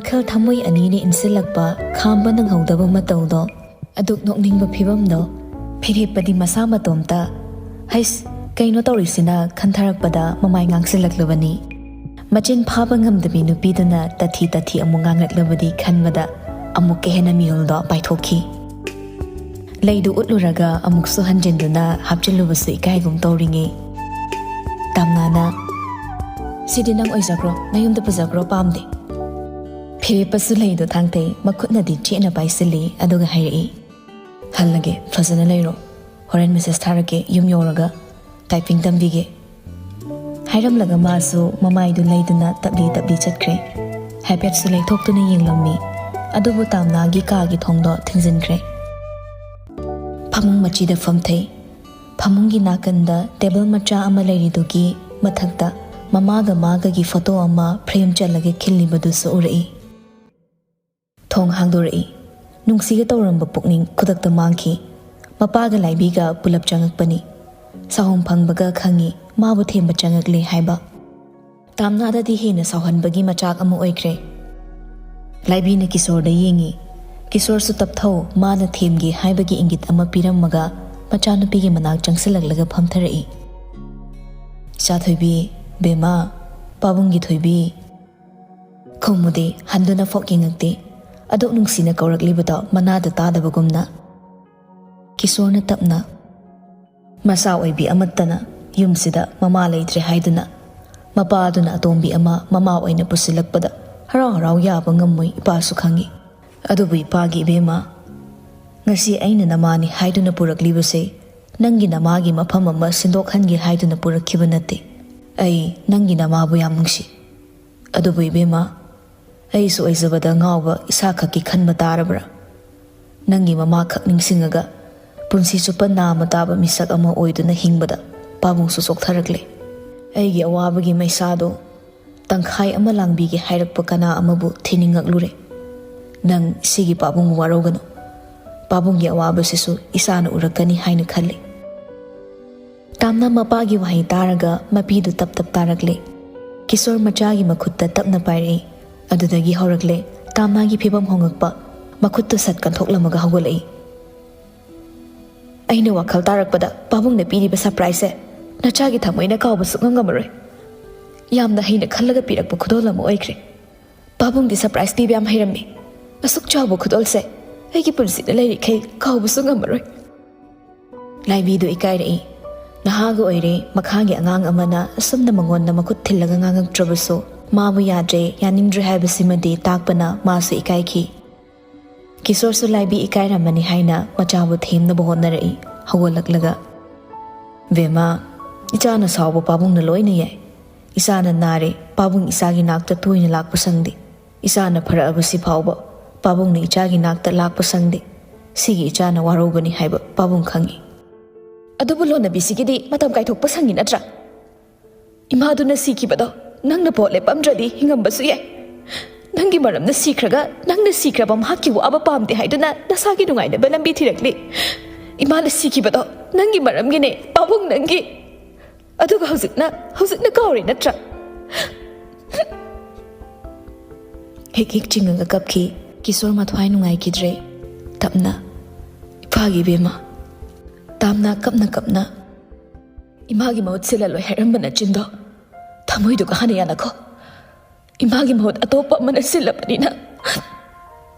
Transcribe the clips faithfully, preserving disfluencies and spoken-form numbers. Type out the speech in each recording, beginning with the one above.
ꯋꯥꯈꯜ ꯊꯃꯣꯏ ꯑꯅꯤꯅ ꯏꯟꯁꯤꯜꯂꯛꯄ ꯈꯥꯝꯕ ꯅꯪꯍꯧꯗꯕ ꯃꯇꯧꯗꯣ, ꯑꯗꯨꯛ ꯅꯣꯛꯅꯤꯡꯕ ꯐꯤꯕꯝꯗꯣ꯫ ꯐꯤꯔꯦꯞꯄꯗꯤ ꯃꯁꯥ ꯃꯇꯣꯝꯇ "ꯍꯩꯁ, ꯀꯩꯅꯣ ꯇꯧꯔꯤꯁꯤꯅ?" ꯈꯟꯊꯔꯛꯄꯗ ꯃꯃꯥꯏ ꯉꯥꯡꯁꯤꯜꯂꯛꯂꯕꯅꯤ꯫ ꯃꯆꯤꯟ ꯐꯥꯕ ꯉꯝꯗꯕꯤ ꯅꯨꯄꯤꯗꯨꯅ ꯇꯊꯤ ꯇꯊꯤ ꯑꯃꯨꯛ ꯉꯥꯡꯂꯛꯂꯕꯗꯤ ꯈꯟꯕꯗ ꯑꯃꯨꯛꯀ ꯍꯦꯟꯅ ꯃꯤꯍꯨꯜꯗꯣ ꯄꯥꯏꯊꯣꯛꯈꯤ꯫ ꯂꯩꯗꯨ ꯎꯠꯂꯨꯔꯒ ꯑꯃꯨꯛꯁꯨ ꯍꯟꯖꯤꯟꯗꯨꯅ ꯍꯥꯞꯆꯤꯜꯂꯨꯕꯁꯨ ꯏꯀꯥꯏꯒꯨꯝ ꯇꯧꯔꯤꯉꯩ, ꯇꯥꯝꯅꯥꯅ, "ꯁꯤꯗꯤ ꯅꯪ ꯑꯣꯏꯖꯈ꯭ꯔꯣ, ꯅꯌꯨꯝꯗ ꯄꯨꯖꯈ꯭ꯔꯣ, ꯄꯥꯝꯗꯦ꯫" ꯐꯤꯔꯦꯞꯄꯁꯨ ꯂꯩꯗꯣ ꯊꯥꯡꯊꯩ, ꯃꯈꯨꯠꯅꯗꯤ ꯆꯦꯠꯅ ꯄꯥꯏꯁꯤꯜꯂꯤ, ꯑꯗꯨꯒ ꯍꯥꯏꯔꯛꯏ, "ꯍꯜꯂꯒꯦ, ꯐꯖꯅ ꯂꯩꯔꯣ꯫ ꯍꯣꯔꯦꯟ ꯃꯦꯁꯦꯖ ꯊꯥꯔꯛꯀꯦ, ꯌꯨꯝ ꯌꯧꯔꯒ ꯇꯥꯏꯄꯤꯡ ꯇꯝꯕꯤꯒꯦ꯫" ꯍꯥꯏꯔꯝꯂꯒ ꯃꯥꯁꯨ ꯃꯃꯥꯏꯗꯨ ꯂꯩꯗꯨꯅ ꯇꯞꯂꯤ ꯇꯞꯂꯤ ꯆꯠꯈ꯭ꯔꯦ꯫ ꯍꯥꯏꯐꯦꯠꯁꯨ ꯂꯩꯊꯣꯛꯇꯨꯅ ꯌꯦꯡꯂꯝꯃꯤ, ꯑꯗꯨꯕꯨ ꯇꯥꯝꯅꯥꯒꯤ ꯀꯥꯒꯤ ꯊꯣꯡꯗꯣ ꯊꯤꯡꯖꯤꯟꯈ꯭ꯔꯦ꯫ ꯐꯃꯨꯡ ꯃꯆꯤꯗ ꯐꯝꯊꯩ꯫ ꯐꯃꯨꯡꯒꯤ ꯅꯥꯀꯟꯗ ꯇꯦꯕꯜ ꯃꯆꯥ ꯑꯃ ꯂꯩꯔꯤꯗꯨꯒꯤ ꯃꯊꯛꯇ ꯃꯃꯥꯒ ꯃꯥꯒꯒꯤ ꯐꯣꯇꯣ ꯑꯃ ꯐ꯭ꯔꯦꯝ ꯆꯜꯂꯒ ꯈꯤꯜꯂꯤꯕꯗꯨꯁꯨ ꯎꯔꯛꯏ꯫ ꯊꯣꯡ ꯍꯥꯡꯗꯣꯔꯛꯏ꯫ ꯅꯨꯡꯁꯤꯒ ꯇꯧꯔꯝꯕ ꯄꯨꯛꯅꯤꯡ ꯈꯨꯗꯛꯇ ꯃꯥꯡꯈꯤ꯫ ꯃꯄꯥꯒ ꯂꯥꯏꯕꯤꯒ ꯄꯨꯂꯞ ꯆꯪꯉꯛꯄꯅꯤ꯫ ꯁꯥꯍꯣꯝ ꯐꯪꯕꯒ ꯈꯪꯉꯤ ꯃꯥꯕꯨ ꯊꯦꯝꯕ ꯆꯪꯉꯛꯂꯦ ꯍꯥꯏꯕ꯫ ꯇꯥꯝꯅꯥꯗꯗꯤ ꯍꯦꯟꯅ ꯁꯥꯎꯍꯟꯕꯒꯤ ꯃꯆꯥꯛ ꯑꯃ ꯑꯣꯏꯈ꯭ꯔꯦ꯫ ꯂꯥꯏꯕꯤꯅ ꯀꯤꯁꯣꯔꯗ ꯌꯦꯡꯉꯤ꯫ ꯀꯤꯁꯣꯔꯁꯨ ꯇꯞꯊꯧ, ꯃꯥꯅ ꯊꯦꯝꯒꯦ ꯍꯥꯏꯕꯒꯤ ꯏꯪꯒꯤꯠ ꯑꯃ ꯄꯤꯔꯝꯃꯒ ꯃꯆꯥꯅꯨꯄꯤꯒꯤ ꯃꯅꯥꯛ ꯆꯪꯁꯤꯜꯂꯛꯂꯒ ꯐꯝꯊꯔꯛꯏ꯫ "ꯏꯆꯥ ꯊꯣꯏꯕꯤ, ꯕꯦꯝꯃ, ꯄꯥꯕꯨꯡꯒꯤ ꯊꯣꯏꯕꯤ꯫" ꯈꯨꯝꯃꯨꯗꯦ, ꯍꯟꯗꯨꯅ ꯐꯣꯛ ꯌꯦꯡꯉꯛꯇꯦ꯫ ꯑꯗꯨꯛ ꯅꯨꯡꯁꯤꯅ ꯀꯧꯔꯛꯂꯤꯕꯗꯣ ꯃꯅꯥꯗ ꯇꯥꯗꯕꯒꯨꯝꯅ꯫ ꯀꯤꯁꯣꯔꯅ ꯇꯞꯅ, "ꯃꯆꯥ ꯑꯣꯏꯕꯤ ꯑꯃꯠꯇꯅ ꯌꯨꯝꯁꯤꯗ ꯃꯃꯥ ꯂꯩꯇ꯭ꯔꯦ ꯍꯥꯏꯗꯨꯅ ꯃꯄꯥꯗꯨꯅ ꯑꯇꯣꯝꯕꯤ ꯑꯃ ꯃꯃꯥ ꯑꯣꯏꯅ ꯄꯨꯁꯤꯜꯂꯛꯄꯗ ꯍꯔꯥꯎ ꯍꯔꯥꯎ ꯌꯥꯕ ꯉꯝꯃꯣꯏ ꯏꯄꯥꯁꯨ ꯈꯪꯏ꯫ ꯑꯗꯨꯕꯨ ꯏꯄꯥꯒꯤ ꯏꯕꯦꯝꯃ, ꯉꯁꯤ ꯑꯩꯅ ꯅꯃꯥꯅꯤ ꯍꯥꯏꯗꯨꯅ ꯄꯨꯔꯛꯂꯤꯕꯁꯦ ꯅꯪꯒꯤ ꯅꯃꯥꯒꯤ ꯃꯐꯝ ꯑꯃ ꯁꯤꯟꯗꯣꯛꯍꯟꯒꯦ ꯍꯥꯏꯗꯨꯅ ꯄꯨꯔꯛꯈꯤꯕ ꯅꯠꯇꯦ꯫ ꯑꯩ ꯅꯪꯒꯤ ꯅꯃꯥꯕꯨ ꯌꯥꯝ ꯅꯨꯡꯁꯤ꯫ ꯑꯗꯨꯕꯨ ꯏꯕꯦꯝꯃ, ꯑꯩꯁꯨ ꯑꯣꯏꯖꯕꯗ ꯉꯥꯎꯕ ꯏꯁꯥꯈꯛꯀꯤ ꯈꯟꯕ ꯇꯥꯔꯕ꯭ꯔꯥ? ꯅꯪꯒꯤ ꯃꯃꯥꯈꯛ ꯅꯤꯡꯁꯤꯡꯉꯒ ꯄꯨꯟꯁꯤ ꯆꯨꯞꯄ ꯅꯥꯃ ꯇꯥꯕ ꯃꯤꯁꯛ ꯑꯃ ꯑꯣꯏꯗꯨꯅ ꯍꯤꯡꯕꯗ ꯄꯥꯕꯨꯡꯁꯨ ꯆꯣꯛꯊꯔꯛꯂꯦ꯫ ꯑꯩꯒꯤ ꯑꯋꯥꯕꯒꯤ ꯃꯩꯁꯥꯗꯣ ꯇꯪꯈꯥꯏ ꯑꯃ ꯂꯥꯡꯕꯤꯒꯦ ꯍꯥꯏꯔꯛꯄ ꯀꯅꯥ ꯑꯃꯕꯨ ꯊꯤꯅꯤꯡꯉꯛꯂꯨꯔꯦ꯫ ꯅꯪ ꯁꯤꯒꯤ ꯄꯥꯕꯨꯡ ꯋꯥꯔꯧꯒꯅꯨ꯫ ꯄꯥꯕꯨꯡꯒꯤ ꯑꯋꯥꯕꯁꯤꯁꯨ ꯏꯁꯥꯅ ꯎꯔꯛꯀꯅꯤ ꯍꯥꯏꯅ ꯈꯜꯂꯤ꯫" ꯇꯥꯝꯅ ꯃꯄꯥꯒꯤ ꯋꯥꯍꯩ ꯇꯥꯔꯒ ꯃꯄꯤꯗꯨ ꯇꯞ ꯇꯞ ꯇꯥꯔꯛꯂꯦ꯫ ꯀꯤꯁꯣꯔ ꯃꯆꯥꯒꯤ ꯃꯈꯨꯠꯇ ꯇꯞꯅ ꯄꯥꯏꯔꯛꯏ꯫ ꯑꯗꯨꯗꯒꯤ ꯍꯧꯔꯛꯂꯦ ꯇꯥꯝꯅꯥꯒꯤ ꯐꯤꯕꯝ ꯍꯣꯡꯉꯛꯄ꯫ ꯃꯈꯨꯠꯇꯨ ꯁꯠ ꯀꯟꯊꯣꯛꯂꯝꯃꯒ ꯍꯧꯒꯠꯂꯛꯏ꯫ ꯑꯩꯅ ꯋꯥꯈꯜ ꯇꯥꯔꯛꯄꯗ ꯄꯥꯕꯨꯡꯅ ꯄꯤꯔꯤꯕ ꯁꯔꯄ꯭ꯔꯥꯏꯖꯁꯦ ꯅꯆꯥꯒꯤ ꯊꯃꯣꯏꯅ ꯀꯥꯎꯕ ꯁꯨꯛꯉꯝ ꯉꯝꯃꯔꯣꯏ꯫ ꯌꯥꯝꯅ ꯍꯩꯅ ꯈꯜꯂꯒ ꯄꯤꯔꯛꯄ ꯈꯨꯗꯣꯜ ꯑꯃ ꯑꯣꯏꯈ꯭ꯔꯦ꯫ ꯄꯥꯕꯨꯡꯗꯤ ꯁꯔꯄ꯭ꯔꯥꯏꯖ ꯄꯤꯕ ꯌꯥꯝ ꯍꯩꯔꯝꯃꯤ꯫ ꯑꯁꯨꯛ ꯆꯥꯎꯕ ꯈꯨꯗꯣꯜꯁꯦ ꯑꯩꯒꯤ ꯄꯨꯟꯁꯤꯗ ꯂꯩꯔꯤꯈꯩ ꯀꯥꯎꯕꯁꯨ ꯉꯝꯃꯔꯣꯏ꯫ ꯂꯥꯏꯕꯤꯗꯨ ꯏꯀꯥꯏꯔꯛꯏ꯫ ꯅꯍꯥꯒ ꯑꯣꯏꯔꯦ, ꯃꯈꯥꯒꯤ ꯑꯉꯥꯡ ꯑꯃꯅ ꯑꯁꯨꯝꯅ ꯃꯉꯣꯟꯗ ꯃꯈꯨꯠ ꯊꯤꯜꯂꯒ ꯉꯥꯡꯉꯛꯇ꯭ꯔꯕꯁꯨ ꯃꯥꯕꯨ ꯌꯥꯗ꯭ꯔꯦ, ꯌꯥꯅꯤꯡꯗ꯭ꯔꯦ ꯍꯥꯏꯕꯁꯤꯃꯗꯤ ꯇꯥꯛꯄꯅ ꯃꯥꯁꯨ ꯏꯀꯥꯏꯈꯤ꯫ ꯀꯤꯁꯣꯔꯁꯨ ꯂꯥꯏꯕꯤ ꯏꯀꯥꯏꯔꯝꯃꯅꯤ ꯍꯥꯏꯅ ꯃꯆꯥꯕꯨ ꯊꯦꯝꯅꯕ ꯍꯣꯠꯅꯔꯛꯏ꯫ ꯍꯧꯒꯠꯂꯛꯂꯒ, "ꯕꯦꯝꯃ, ꯏꯆꯥꯅ ꯁꯥꯎꯕ ꯄꯥꯕꯨꯡꯅ ꯂꯣꯏꯅ ꯌꯥꯏ꯫ ꯏꯆꯥꯅ ꯅꯥꯔꯦ, ꯄꯥꯕꯨꯡ ꯏꯆꯥꯒꯤ ꯅꯥꯛꯇ ꯇꯣꯏꯅ ꯂꯥꯛꯄ ꯁꯪꯗꯦ꯫ ꯏꯆꯥꯅ ꯐꯔꯛꯑꯕꯁꯤ ꯐꯥꯎꯕ ꯄꯥꯕꯨꯡꯅ ꯏꯆꯥꯒꯤ ꯅꯥꯛꯇ ꯂꯥꯛꯄ ꯁꯪꯗꯦ꯫ ꯁꯤꯒꯤ ꯏꯆꯥꯅ ꯋꯥꯔꯧꯒꯅꯤ ꯍꯥꯏꯕ ꯄꯥꯕꯨꯡ ꯈꯪꯏ꯫ ꯑꯗꯨꯕꯨ ꯂꯣꯟꯅꯕꯤꯁꯤꯒꯤꯗꯤ ꯃꯇꯝ ꯀꯥꯏꯊꯣꯛꯄ ꯁꯪꯉꯤ ꯅꯠꯇ꯭ꯔꯥ? ꯏꯃꯥꯗꯨꯅ ꯁꯤꯈꯤꯕꯗꯣ ꯅꯪꯅ ꯄꯣꯠ ꯂꯦꯞꯄꯝꯗ꯭ꯔꯗꯤ ꯍꯤꯡꯉꯝꯕꯁꯨ ꯌꯥꯏ꯫ ꯅꯪꯒꯤ ꯃꯔꯝꯅ ꯁꯤꯈ꯭ꯔꯒ ꯅꯪꯅ ꯁꯤꯈ꯭ꯔꯕ ꯃꯍꯥꯛꯀꯤ ꯋꯥꯕ ꯄꯥꯝꯗꯦ ꯍꯥꯏꯗꯨꯅ ꯅꯁꯥꯒꯤ ꯅꯨꯡꯉꯥꯏꯅꯕ ꯂꯝꯕꯤ ꯊꯤꯔꯛꯂꯤ꯫ ꯏꯃꯥꯅ ꯁꯤꯈꯤꯕꯗꯣ ꯅꯪꯒꯤ ꯃꯔꯝꯒꯤꯅꯦ, ꯄꯥꯕꯨꯡ ꯅꯪꯒꯤ꯫ ꯑꯗꯨꯒ ꯍꯧꯖꯤꯛꯅ, ꯍꯧꯖꯤꯛꯅ ꯀꯥꯎꯔꯦ ꯅꯠꯇ꯭ꯔꯥ?" ꯍꯤꯛ ꯍꯤꯛ ꯆꯤꯡꯉꯒ ꯀꯞꯈꯤ꯫ ꯀꯤꯁꯣꯔ ꯃꯊ꯭ꯋꯥꯏ ꯅꯨꯡꯉꯥꯏꯈꯤꯗ꯭ꯔꯦ꯫ ꯇꯞꯅ, "ꯏꯄꯥꯒꯤ ꯏꯕꯦꯝꯃ", ꯇꯥꯝꯅ ꯀꯞꯅ ꯀꯞꯅ, "ꯏꯃꯥꯒꯤ ꯃꯍꯨꯠ ꯁꯤꯜꯂꯂꯣꯏ ꯍꯥꯏꯔꯝꯕ ꯅꯆꯤꯟꯗꯣ ꯊꯃꯣꯏꯗꯨꯒ ꯍꯥꯟꯅ ꯌꯥꯅꯈꯣ꯫ ꯏꯃꯥꯒꯤ ꯃꯍꯨꯠ ꯑꯇꯣꯞꯄ ꯑꯃꯅ ꯁꯤꯜꯂꯕꯅꯤꯅ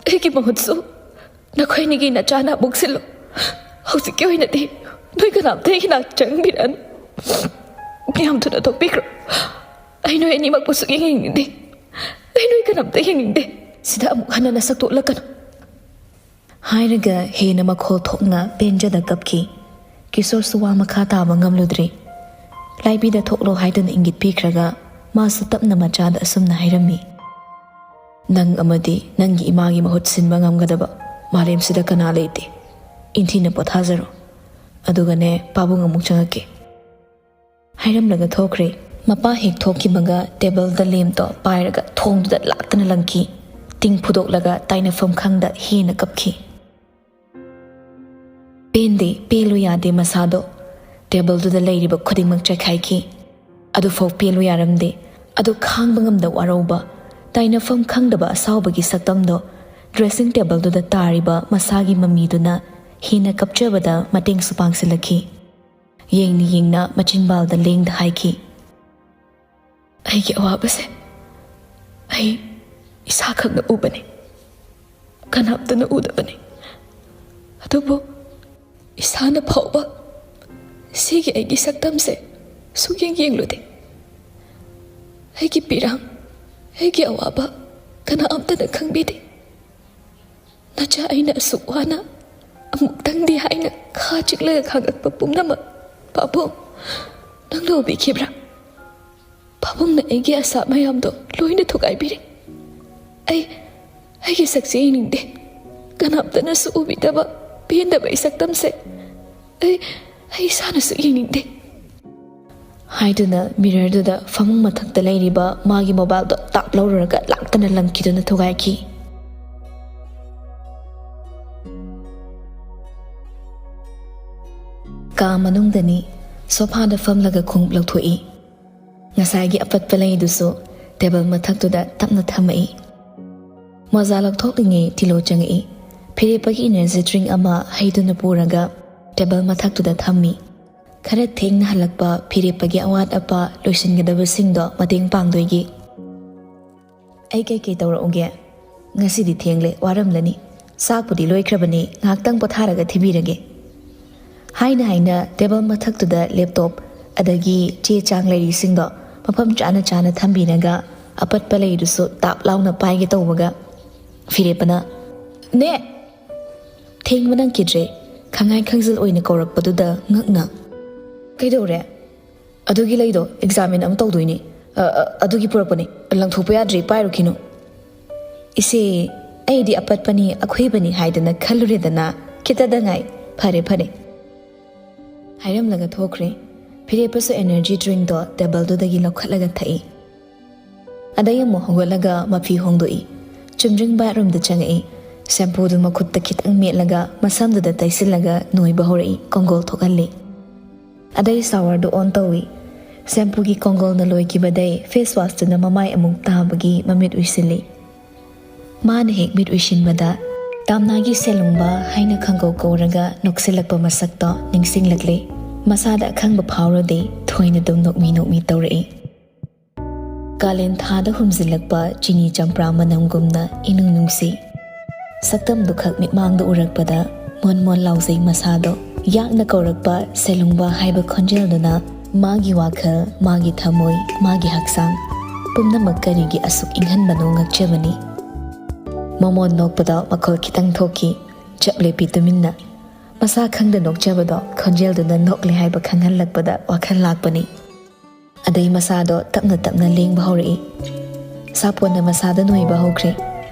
ꯑꯩꯒꯤ ꯃꯍꯨꯠꯁꯨ ꯅꯈꯣꯏꯅꯤꯒꯤ ꯅꯆꯥꯅ ꯑꯃꯨꯛ ꯁꯤꯜꯂꯨ꯫ ꯍꯧꯖꯤꯛꯀꯤ ꯑꯣꯏꯅꯗꯤ ꯅꯣꯏ ꯀꯅꯥꯝꯇ ꯑꯩꯒꯤ ꯅꯥꯛꯇ ꯆꯪꯕꯤꯔꯛꯑꯅꯨ꯫ ꯌꯥꯝ ꯊꯨꯅ ꯊꯣꯛꯄꯤꯈ꯭ꯔꯣ꯫ ꯑꯩ ꯅꯣꯏ ꯑꯅꯤꯃꯛꯄꯨ ꯁꯨꯛꯌꯦꯡ ꯌꯦꯡꯅꯤꯡꯗꯦ꯫ ꯑꯩ ꯅꯣꯏ ꯀꯅꯥꯝꯇ ꯌꯦꯡꯅꯤꯡꯗꯦ꯫ ꯁꯤꯗ ꯑꯃꯨꯛ ꯍꯟꯅ ꯅꯁꯛꯇꯨ ꯎꯠꯂꯛꯀꯅꯨ꯫" ꯍꯥꯏꯔꯒ ꯍꯦꯟꯅ ꯃꯈꯣꯜ ꯊꯣꯛꯅ ꯄꯦꯟꯖꯗ ꯀꯞꯈꯤ꯫ ꯀꯤꯁꯣꯔꯁꯨ ꯋꯥ ꯃꯈꯥ ꯇꯥꯕ ꯉꯝꯂꯨꯗ꯭ꯔꯦ꯫ ꯂꯥꯏꯕꯤꯗ ꯊꯣꯛꯂꯣ ꯍꯥꯏꯗꯨꯅ ꯏꯪꯒꯤꯠ ꯄꯤꯈ꯭ꯔꯒ ꯃꯥꯁꯨ ꯇꯞꯅ ꯃꯆꯥꯗ ꯑꯁꯨꯝꯅ ꯍꯥꯏꯔꯝꯃꯤ, "ꯅꯪ ꯑꯃꯗꯤ ꯅꯪꯒꯤ ꯏꯃꯥꯒꯤ ꯃꯍꯨꯠ ꯁꯤꯟꯕ ꯉꯝꯒꯗꯕ ꯃꯥꯂꯦꯝꯁꯤꯗ ꯀꯅꯥ ꯂꯩꯇꯦ꯫ ꯏꯪꯊꯤꯅ ꯄꯣꯊꯥꯖꯔꯣ꯫ ꯑꯗꯨꯒꯅꯦ, ꯄꯥꯕꯨꯡ ꯑꯃꯨꯛ ꯆꯪꯉꯛꯀꯦ꯫" ꯍꯥꯏꯔꯝꯂꯒ ꯊꯣꯛꯈ꯭ꯔꯦ꯫ ꯃꯄꯥ ꯍꯦꯛ ꯊꯣꯛꯈꯤꯕꯒ ꯇꯦꯕꯜꯗ ꯂꯦꯝꯇꯣ ꯄꯥꯏꯔꯒ ꯊꯣꯡꯗꯨꯗ ꯂꯥꯛꯇꯅ ꯂꯪꯈꯤ꯫ ꯇꯤꯡ ꯐꯨꯗꯣꯛꯂꯒ ꯇꯥꯏꯅꯐꯝ ꯈꯪꯗ ꯍꯦꯟꯅ ꯀꯞꯈꯤ꯫ ꯄꯦꯟꯗꯦ, ꯄꯦꯜꯂꯨ ꯌꯥꯗꯦ ꯃꯁꯥꯗꯣ꯫ ꯇꯦꯕꯜꯗꯨꯗ ꯂꯩꯔꯤꯕ ꯈꯨꯗꯤꯡꯃꯛ ꯆꯥꯏꯈꯥꯏꯈꯤ꯫ ꯑꯗꯨꯐꯥꯎ ꯄꯦꯜꯂꯨ ꯌꯥꯔꯝꯗꯦ꯫ ꯑꯗꯨ ꯈꯥꯡꯕ ꯉꯝꯗ ꯋꯥꯔꯧꯕ, ꯇꯥꯏꯅꯐꯝ ꯈꯪꯗꯕ ꯑꯁꯥꯎꯕꯒꯤ ꯁꯛꯇꯝꯗꯣ dressing tableꯗꯨꯗ ꯇꯥꯔꯤꯕ ꯃꯁꯥꯒꯤ ꯃꯃꯤꯗꯨꯅ ꯍꯦꯟꯅ ꯀꯞꯆꯕꯗ ꯃꯇꯦꯡꯁꯨ ꯄꯥꯡꯁꯤꯜꯂꯛꯈꯤ꯫ ꯌꯦꯡꯅ ꯌꯦꯡꯅ ꯃꯆꯤꯟꯕꯥꯜꯗ ꯂꯦꯡꯗ ꯍꯥꯏꯈꯤ, "ꯑꯩꯒꯤ ꯑꯋꯥꯕꯁꯦ ꯑꯩ ꯏꯁꯥꯈꯛꯅ ꯎꯕꯅꯤ, ꯀꯅꯥꯝꯇꯅ ꯎꯗꯕꯅꯤ꯫ ꯑꯗꯨꯕꯨ ꯏꯁꯥꯅ ꯐꯥꯎꯕ ꯁꯤꯒꯤ ꯑꯩꯒꯤ ꯁꯛꯇꯝꯁꯦ ꯁꯨꯛꯌꯦꯡ ꯌꯦꯡꯂꯨꯗꯦ꯫ ꯑꯩꯒꯤ ꯄꯤꯔꯥꯡ, ꯑꯩꯒꯤ ꯑꯋꯥꯕ ꯀꯅꯥꯝꯇꯅ ꯈꯪꯕꯤꯗꯦ꯫ ꯅꯆꯥ ꯑꯩꯅ ꯑꯁꯨꯛ ꯋꯥꯅ ꯑꯃꯨꯛꯇꯪꯗꯤ ꯍꯥꯏꯅ ꯈꯥ ꯆꯤꯛꯂꯒ ꯈꯥꯡꯉꯛꯄ ꯄꯨꯝꯅꯃꯛ ꯄꯥꯕꯨꯡ ꯅꯪꯅ ꯎꯕꯤꯈꯤꯕ꯭ꯔꯥ? ꯄꯥꯕꯨꯡꯅ ꯑꯩꯒꯤ ꯑꯁꯥ ꯃꯌꯥꯝꯗꯣ ꯂꯣꯏꯅ ꯊꯨꯒꯥꯏꯕꯤꯔꯦ꯫ ꯑꯩ ꯑꯩꯒꯤ ꯁꯛꯁꯦ ꯌꯦꯡꯅꯤꯡꯗꯦ꯫ ꯀꯅꯥꯝꯇꯅꯁꯨ ꯎꯕꯤꯗꯕ ꯄꯦꯟꯗꯕ ꯑꯩ ꯁꯛꯇꯝꯁꯦ ꯑꯩ ꯑꯩ ꯏꯁꯥꯅꯁꯨ ꯌꯦꯡꯅꯤꯡꯗꯦ" ꯍꯥꯏꯗꯨꯅ mirrorꯗꯨꯗ ꯐꯃꯨꯡ ꯃꯊꯛꯇ ꯂꯩꯔꯤꯕ ꯃꯥꯒꯤ mobileꯗꯣ ꯇꯥꯞ ꯂꯧꯔꯨꯔꯒ ꯂꯥꯛꯇꯅ ꯂꯪꯈꯤꯗꯨꯅ ꯊꯨꯒꯥꯏꯈꯤ꯫ ꯀꯥ ꯃꯅꯨꯡꯗꯅꯤ꯫ ꯁꯣꯐꯥꯗ ꯐꯝꯂꯒ ꯈꯣꯡꯎꯞ ꯂꯧꯊꯣꯛꯏ꯫ ꯉꯁꯥꯏꯒꯤ ꯑꯄꯠꯄ ꯂꯩꯗꯨꯁꯨ table ꯃꯊꯛꯇꯨꯗ ꯇꯞꯅ ꯊꯝꯃꯛꯏ꯫ ꯃꯣꯖꯥ ꯂꯧꯊꯣꯛꯂꯤꯉꯩ ꯇꯤꯂꯣ ꯆꯪꯉꯛꯏ꯫ ꯐꯤꯔꯦꯞꯄꯒꯤ energy drink ꯑꯃ ꯍꯩꯗꯨꯅ ꯄꯨꯔꯒ table ꯃꯊꯛꯇꯨꯗ ꯊꯝꯃꯤ꯫ ꯈꯔ ꯊꯦꯡꯅ ꯍꯜꯂꯛꯄ ꯐꯤꯔꯦꯞꯄꯒꯤ ꯑꯋꯥꯠ ꯑꯄꯥ ꯂꯣꯏꯁꯤꯟꯒꯗꯕꯁꯤꯡꯗꯣ ꯃꯇꯦꯡ ꯄꯥꯡꯗꯣꯏꯒꯤ꯫ "ꯑꯩ ꯀꯩꯀꯩ ꯇꯧꯔꯛꯎꯒꯦ? ꯉꯁꯤꯗꯤ ꯊꯦꯡꯂꯦ, ꯋꯥꯔꯝꯂꯅꯤ꯫ ꯆꯥꯛꯄꯨꯗꯤ ꯂꯣꯏꯈ꯭ꯔꯕꯅꯤ, ꯉꯥꯏꯍꯥꯛꯇꯪ ꯄꯣꯊꯥꯔꯒ ꯊꯤꯕꯤꯔꯒꯦ" ꯍꯥꯏꯅ ꯍꯥꯏꯅ table ꯃꯊꯛꯇꯨꯗ laptop ꯑꯗꯒꯤ ꯆꯦ ꯆꯥꯡ ꯂꯩꯔꯤꯁꯤꯡꯗꯣ ꯃꯐꯝ ꯆꯥꯅ ꯆꯥꯅ ꯊꯝꯕꯤꯔꯒ ꯑꯄꯠꯄ ꯂꯩꯗꯨꯁꯨ ꯇꯥꯞ ꯂꯥꯎꯅ ꯄꯥꯏꯒꯦ ꯇꯧꯕꯒ ꯐꯤꯔꯦꯞꯄꯅ, "ꯅꯦ!" ꯊꯦꯡꯕ ꯅꯪꯈꯤꯗ꯭ꯔꯦ꯫ ꯈꯪꯉꯥꯏ ꯈꯪꯖꯤꯜ ꯑꯣꯏꯅ ꯀꯧꯔꯛꯄꯗꯨꯗ ꯉꯛꯅ, "ꯀꯩꯗꯧꯔꯦ?" "ꯑꯗꯨꯒꯤ ꯂꯩꯗꯣ examine ꯑꯃ ꯇꯧꯗꯣꯏꯅꯦ꯫ ꯑ, ꯑ, ꯑꯗꯨꯒꯤ ꯄꯨꯔꯛꯄꯅꯦ꯫ ꯂꯪꯊꯣꯛꯄ ꯌꯥꯗ꯭ꯔꯤ, ꯄꯥꯏꯔꯨꯈꯤꯅꯨ"꯫ "ꯏꯆꯦ, ꯑꯩꯗꯤ ꯑꯄꯠꯄꯅꯤ, ꯑꯈꯨꯏꯕꯅꯤ ꯍꯥꯏꯗꯅ ꯈꯜꯂꯨꯔꯦꯗꯅ꯫ ꯈꯤꯇꯗ ꯉꯥꯏ꯫ ꯐꯔꯦ, ꯐꯔꯦ" ꯍꯥꯏꯔꯝꯂꯒ ꯊꯣꯛꯈ꯭ꯔꯦ꯫ ꯐꯤꯔꯦꯞꯄꯁꯨ energy drinkꯗꯣ tableꯗꯨꯗꯒꯤ ꯂꯧꯈꯠꯂꯒ ꯊꯛꯏ꯫ ꯑꯗꯩ ꯑꯃꯨꯛ ꯍꯧꯒꯠꯂꯒ ꯃꯐꯤ ꯍꯣꯡꯗꯣꯛꯏ꯫ ꯆꯨꯝꯗ꯭ꯔꯤꯡ bathroomꯗ ꯆꯪꯉꯛꯏ꯫ Shampooꯗꯨ ꯃꯈꯨꯠꯇ ꯈꯤꯇꯪ ꯃꯦꯠꯂꯒ ꯃꯁꯝꯗꯨꯗ ꯇꯩꯁꯤꯜꯂꯒ ꯅꯣꯏꯕ ꯍꯧꯔꯛꯏ, ꯀꯣꯡꯒꯣꯜ ꯊꯣꯛꯍꯜꯂꯤ꯫ ꯑꯗꯩ showerꯗꯨ on ꯇꯧꯏ꯫ ꯁꯦꯝꯄꯨꯒꯤ ꯀꯣꯡꯒꯣꯜꯅ ꯂꯣꯏꯈꯤꯕꯗꯩ ꯐꯦꯁ ꯋꯥꯁꯇꯨꯅ ꯃꯃꯥꯏ ꯑꯃꯨꯛ ꯇꯥꯕꯒꯤ ꯃꯃꯤꯠ ꯎꯏꯁꯤꯜꯂꯤ꯫ ꯃꯥꯅ ꯍꯦꯛ ꯃꯤꯠ ꯎꯏꯁꯤꯟꯕꯗ ꯇꯥꯝꯅꯥꯒꯤ ꯁꯦꯂꯨꯡꯕ ꯍꯥꯏꯅ ꯈꯪꯒꯧ ꯀꯧꯔꯒ ꯅꯣꯛꯁꯤꯜꯂꯛꯄ ꯃꯁꯛꯇꯣ ꯅꯤꯡꯁꯤꯡꯂꯛꯂꯦ꯫ ꯃꯁꯥꯗ ꯑꯈꯪꯕ ꯐꯥꯎꯔꯨꯗꯦ, ꯊꯣꯏꯅ ꯑꯗꯨꯝ ꯅꯣꯛꯃꯤ ꯅꯣꯛꯃꯤ ꯇꯧꯔꯛꯏ꯫ ꯀꯥꯂꯦꯟ ꯊꯥꯗ ꯍꯨꯝꯖꯤꯜꯂꯛꯄ ꯆꯤꯅꯤ ꯆꯝꯄ꯭ꯔꯥ ꯃꯅꯝꯒꯨꯝꯅ ꯏꯅꯨꯡ ꯅꯨꯡꯁꯤ꯫ ꯁꯛꯇꯝꯗꯨꯈꯛ ꯃꯤꯠꯃꯥꯡꯗ ꯎꯔꯛꯄꯗ ꯃꯣꯟ ꯃꯣꯟ ꯂꯥꯎꯖꯩ ꯃꯁꯥꯗꯣ꯫ ꯌꯥꯛꯅ ꯀꯧꯔꯛꯄ ꯁꯦꯂꯨꯡꯕ ꯍꯥꯏꯕ ꯈꯣꯟꯖꯦꯜꯗꯨꯅ ꯃꯥꯒꯤ ꯋꯥꯈꯜ, ꯃꯥꯒꯤ ꯊꯃꯣꯏ, ꯃꯥꯒꯤ ꯍꯛꯆꯥꯡ ꯄꯨꯝꯅꯃꯛ ꯀꯔꯤꯒꯤ ꯑꯁꯨꯛ ꯏꯪꯍꯟꯕꯅꯣ ꯉꯛꯆꯕꯅꯤ꯫ ꯃꯃꯣꯟ ꯅꯣꯛꯄꯗ ꯃꯈꯣꯜ ꯈꯤꯇꯪ ꯊꯣꯛꯈꯤ꯫ ꯆꯞ ꯂꯦꯞꯄꯤ ꯇꯨꯃꯤꯟꯅ꯫ ꯃꯁꯥ ꯈꯪꯗ ꯅꯣꯛꯆꯕꯗꯣ ꯈꯣꯟꯖꯦꯜꯗꯨꯅ ꯅꯣꯛꯂꯦ ꯍꯥꯏꯕ ꯈꯪꯍꯜꯂꯛꯄꯗ ꯋꯥꯈꯜ ꯂꯥꯛꯄꯅꯤ꯫ ꯑꯗꯩ ꯃꯁꯥꯗꯣ ꯇꯞꯅ ꯇꯞꯅ ꯂꯦꯡꯕ ꯍꯧꯔꯛꯏ꯫ ꯁꯥꯄꯣꯟꯅ ꯃꯁꯥꯗ ꯅꯣꯏꯕ ꯍꯧꯈ꯭ꯔꯦ꯫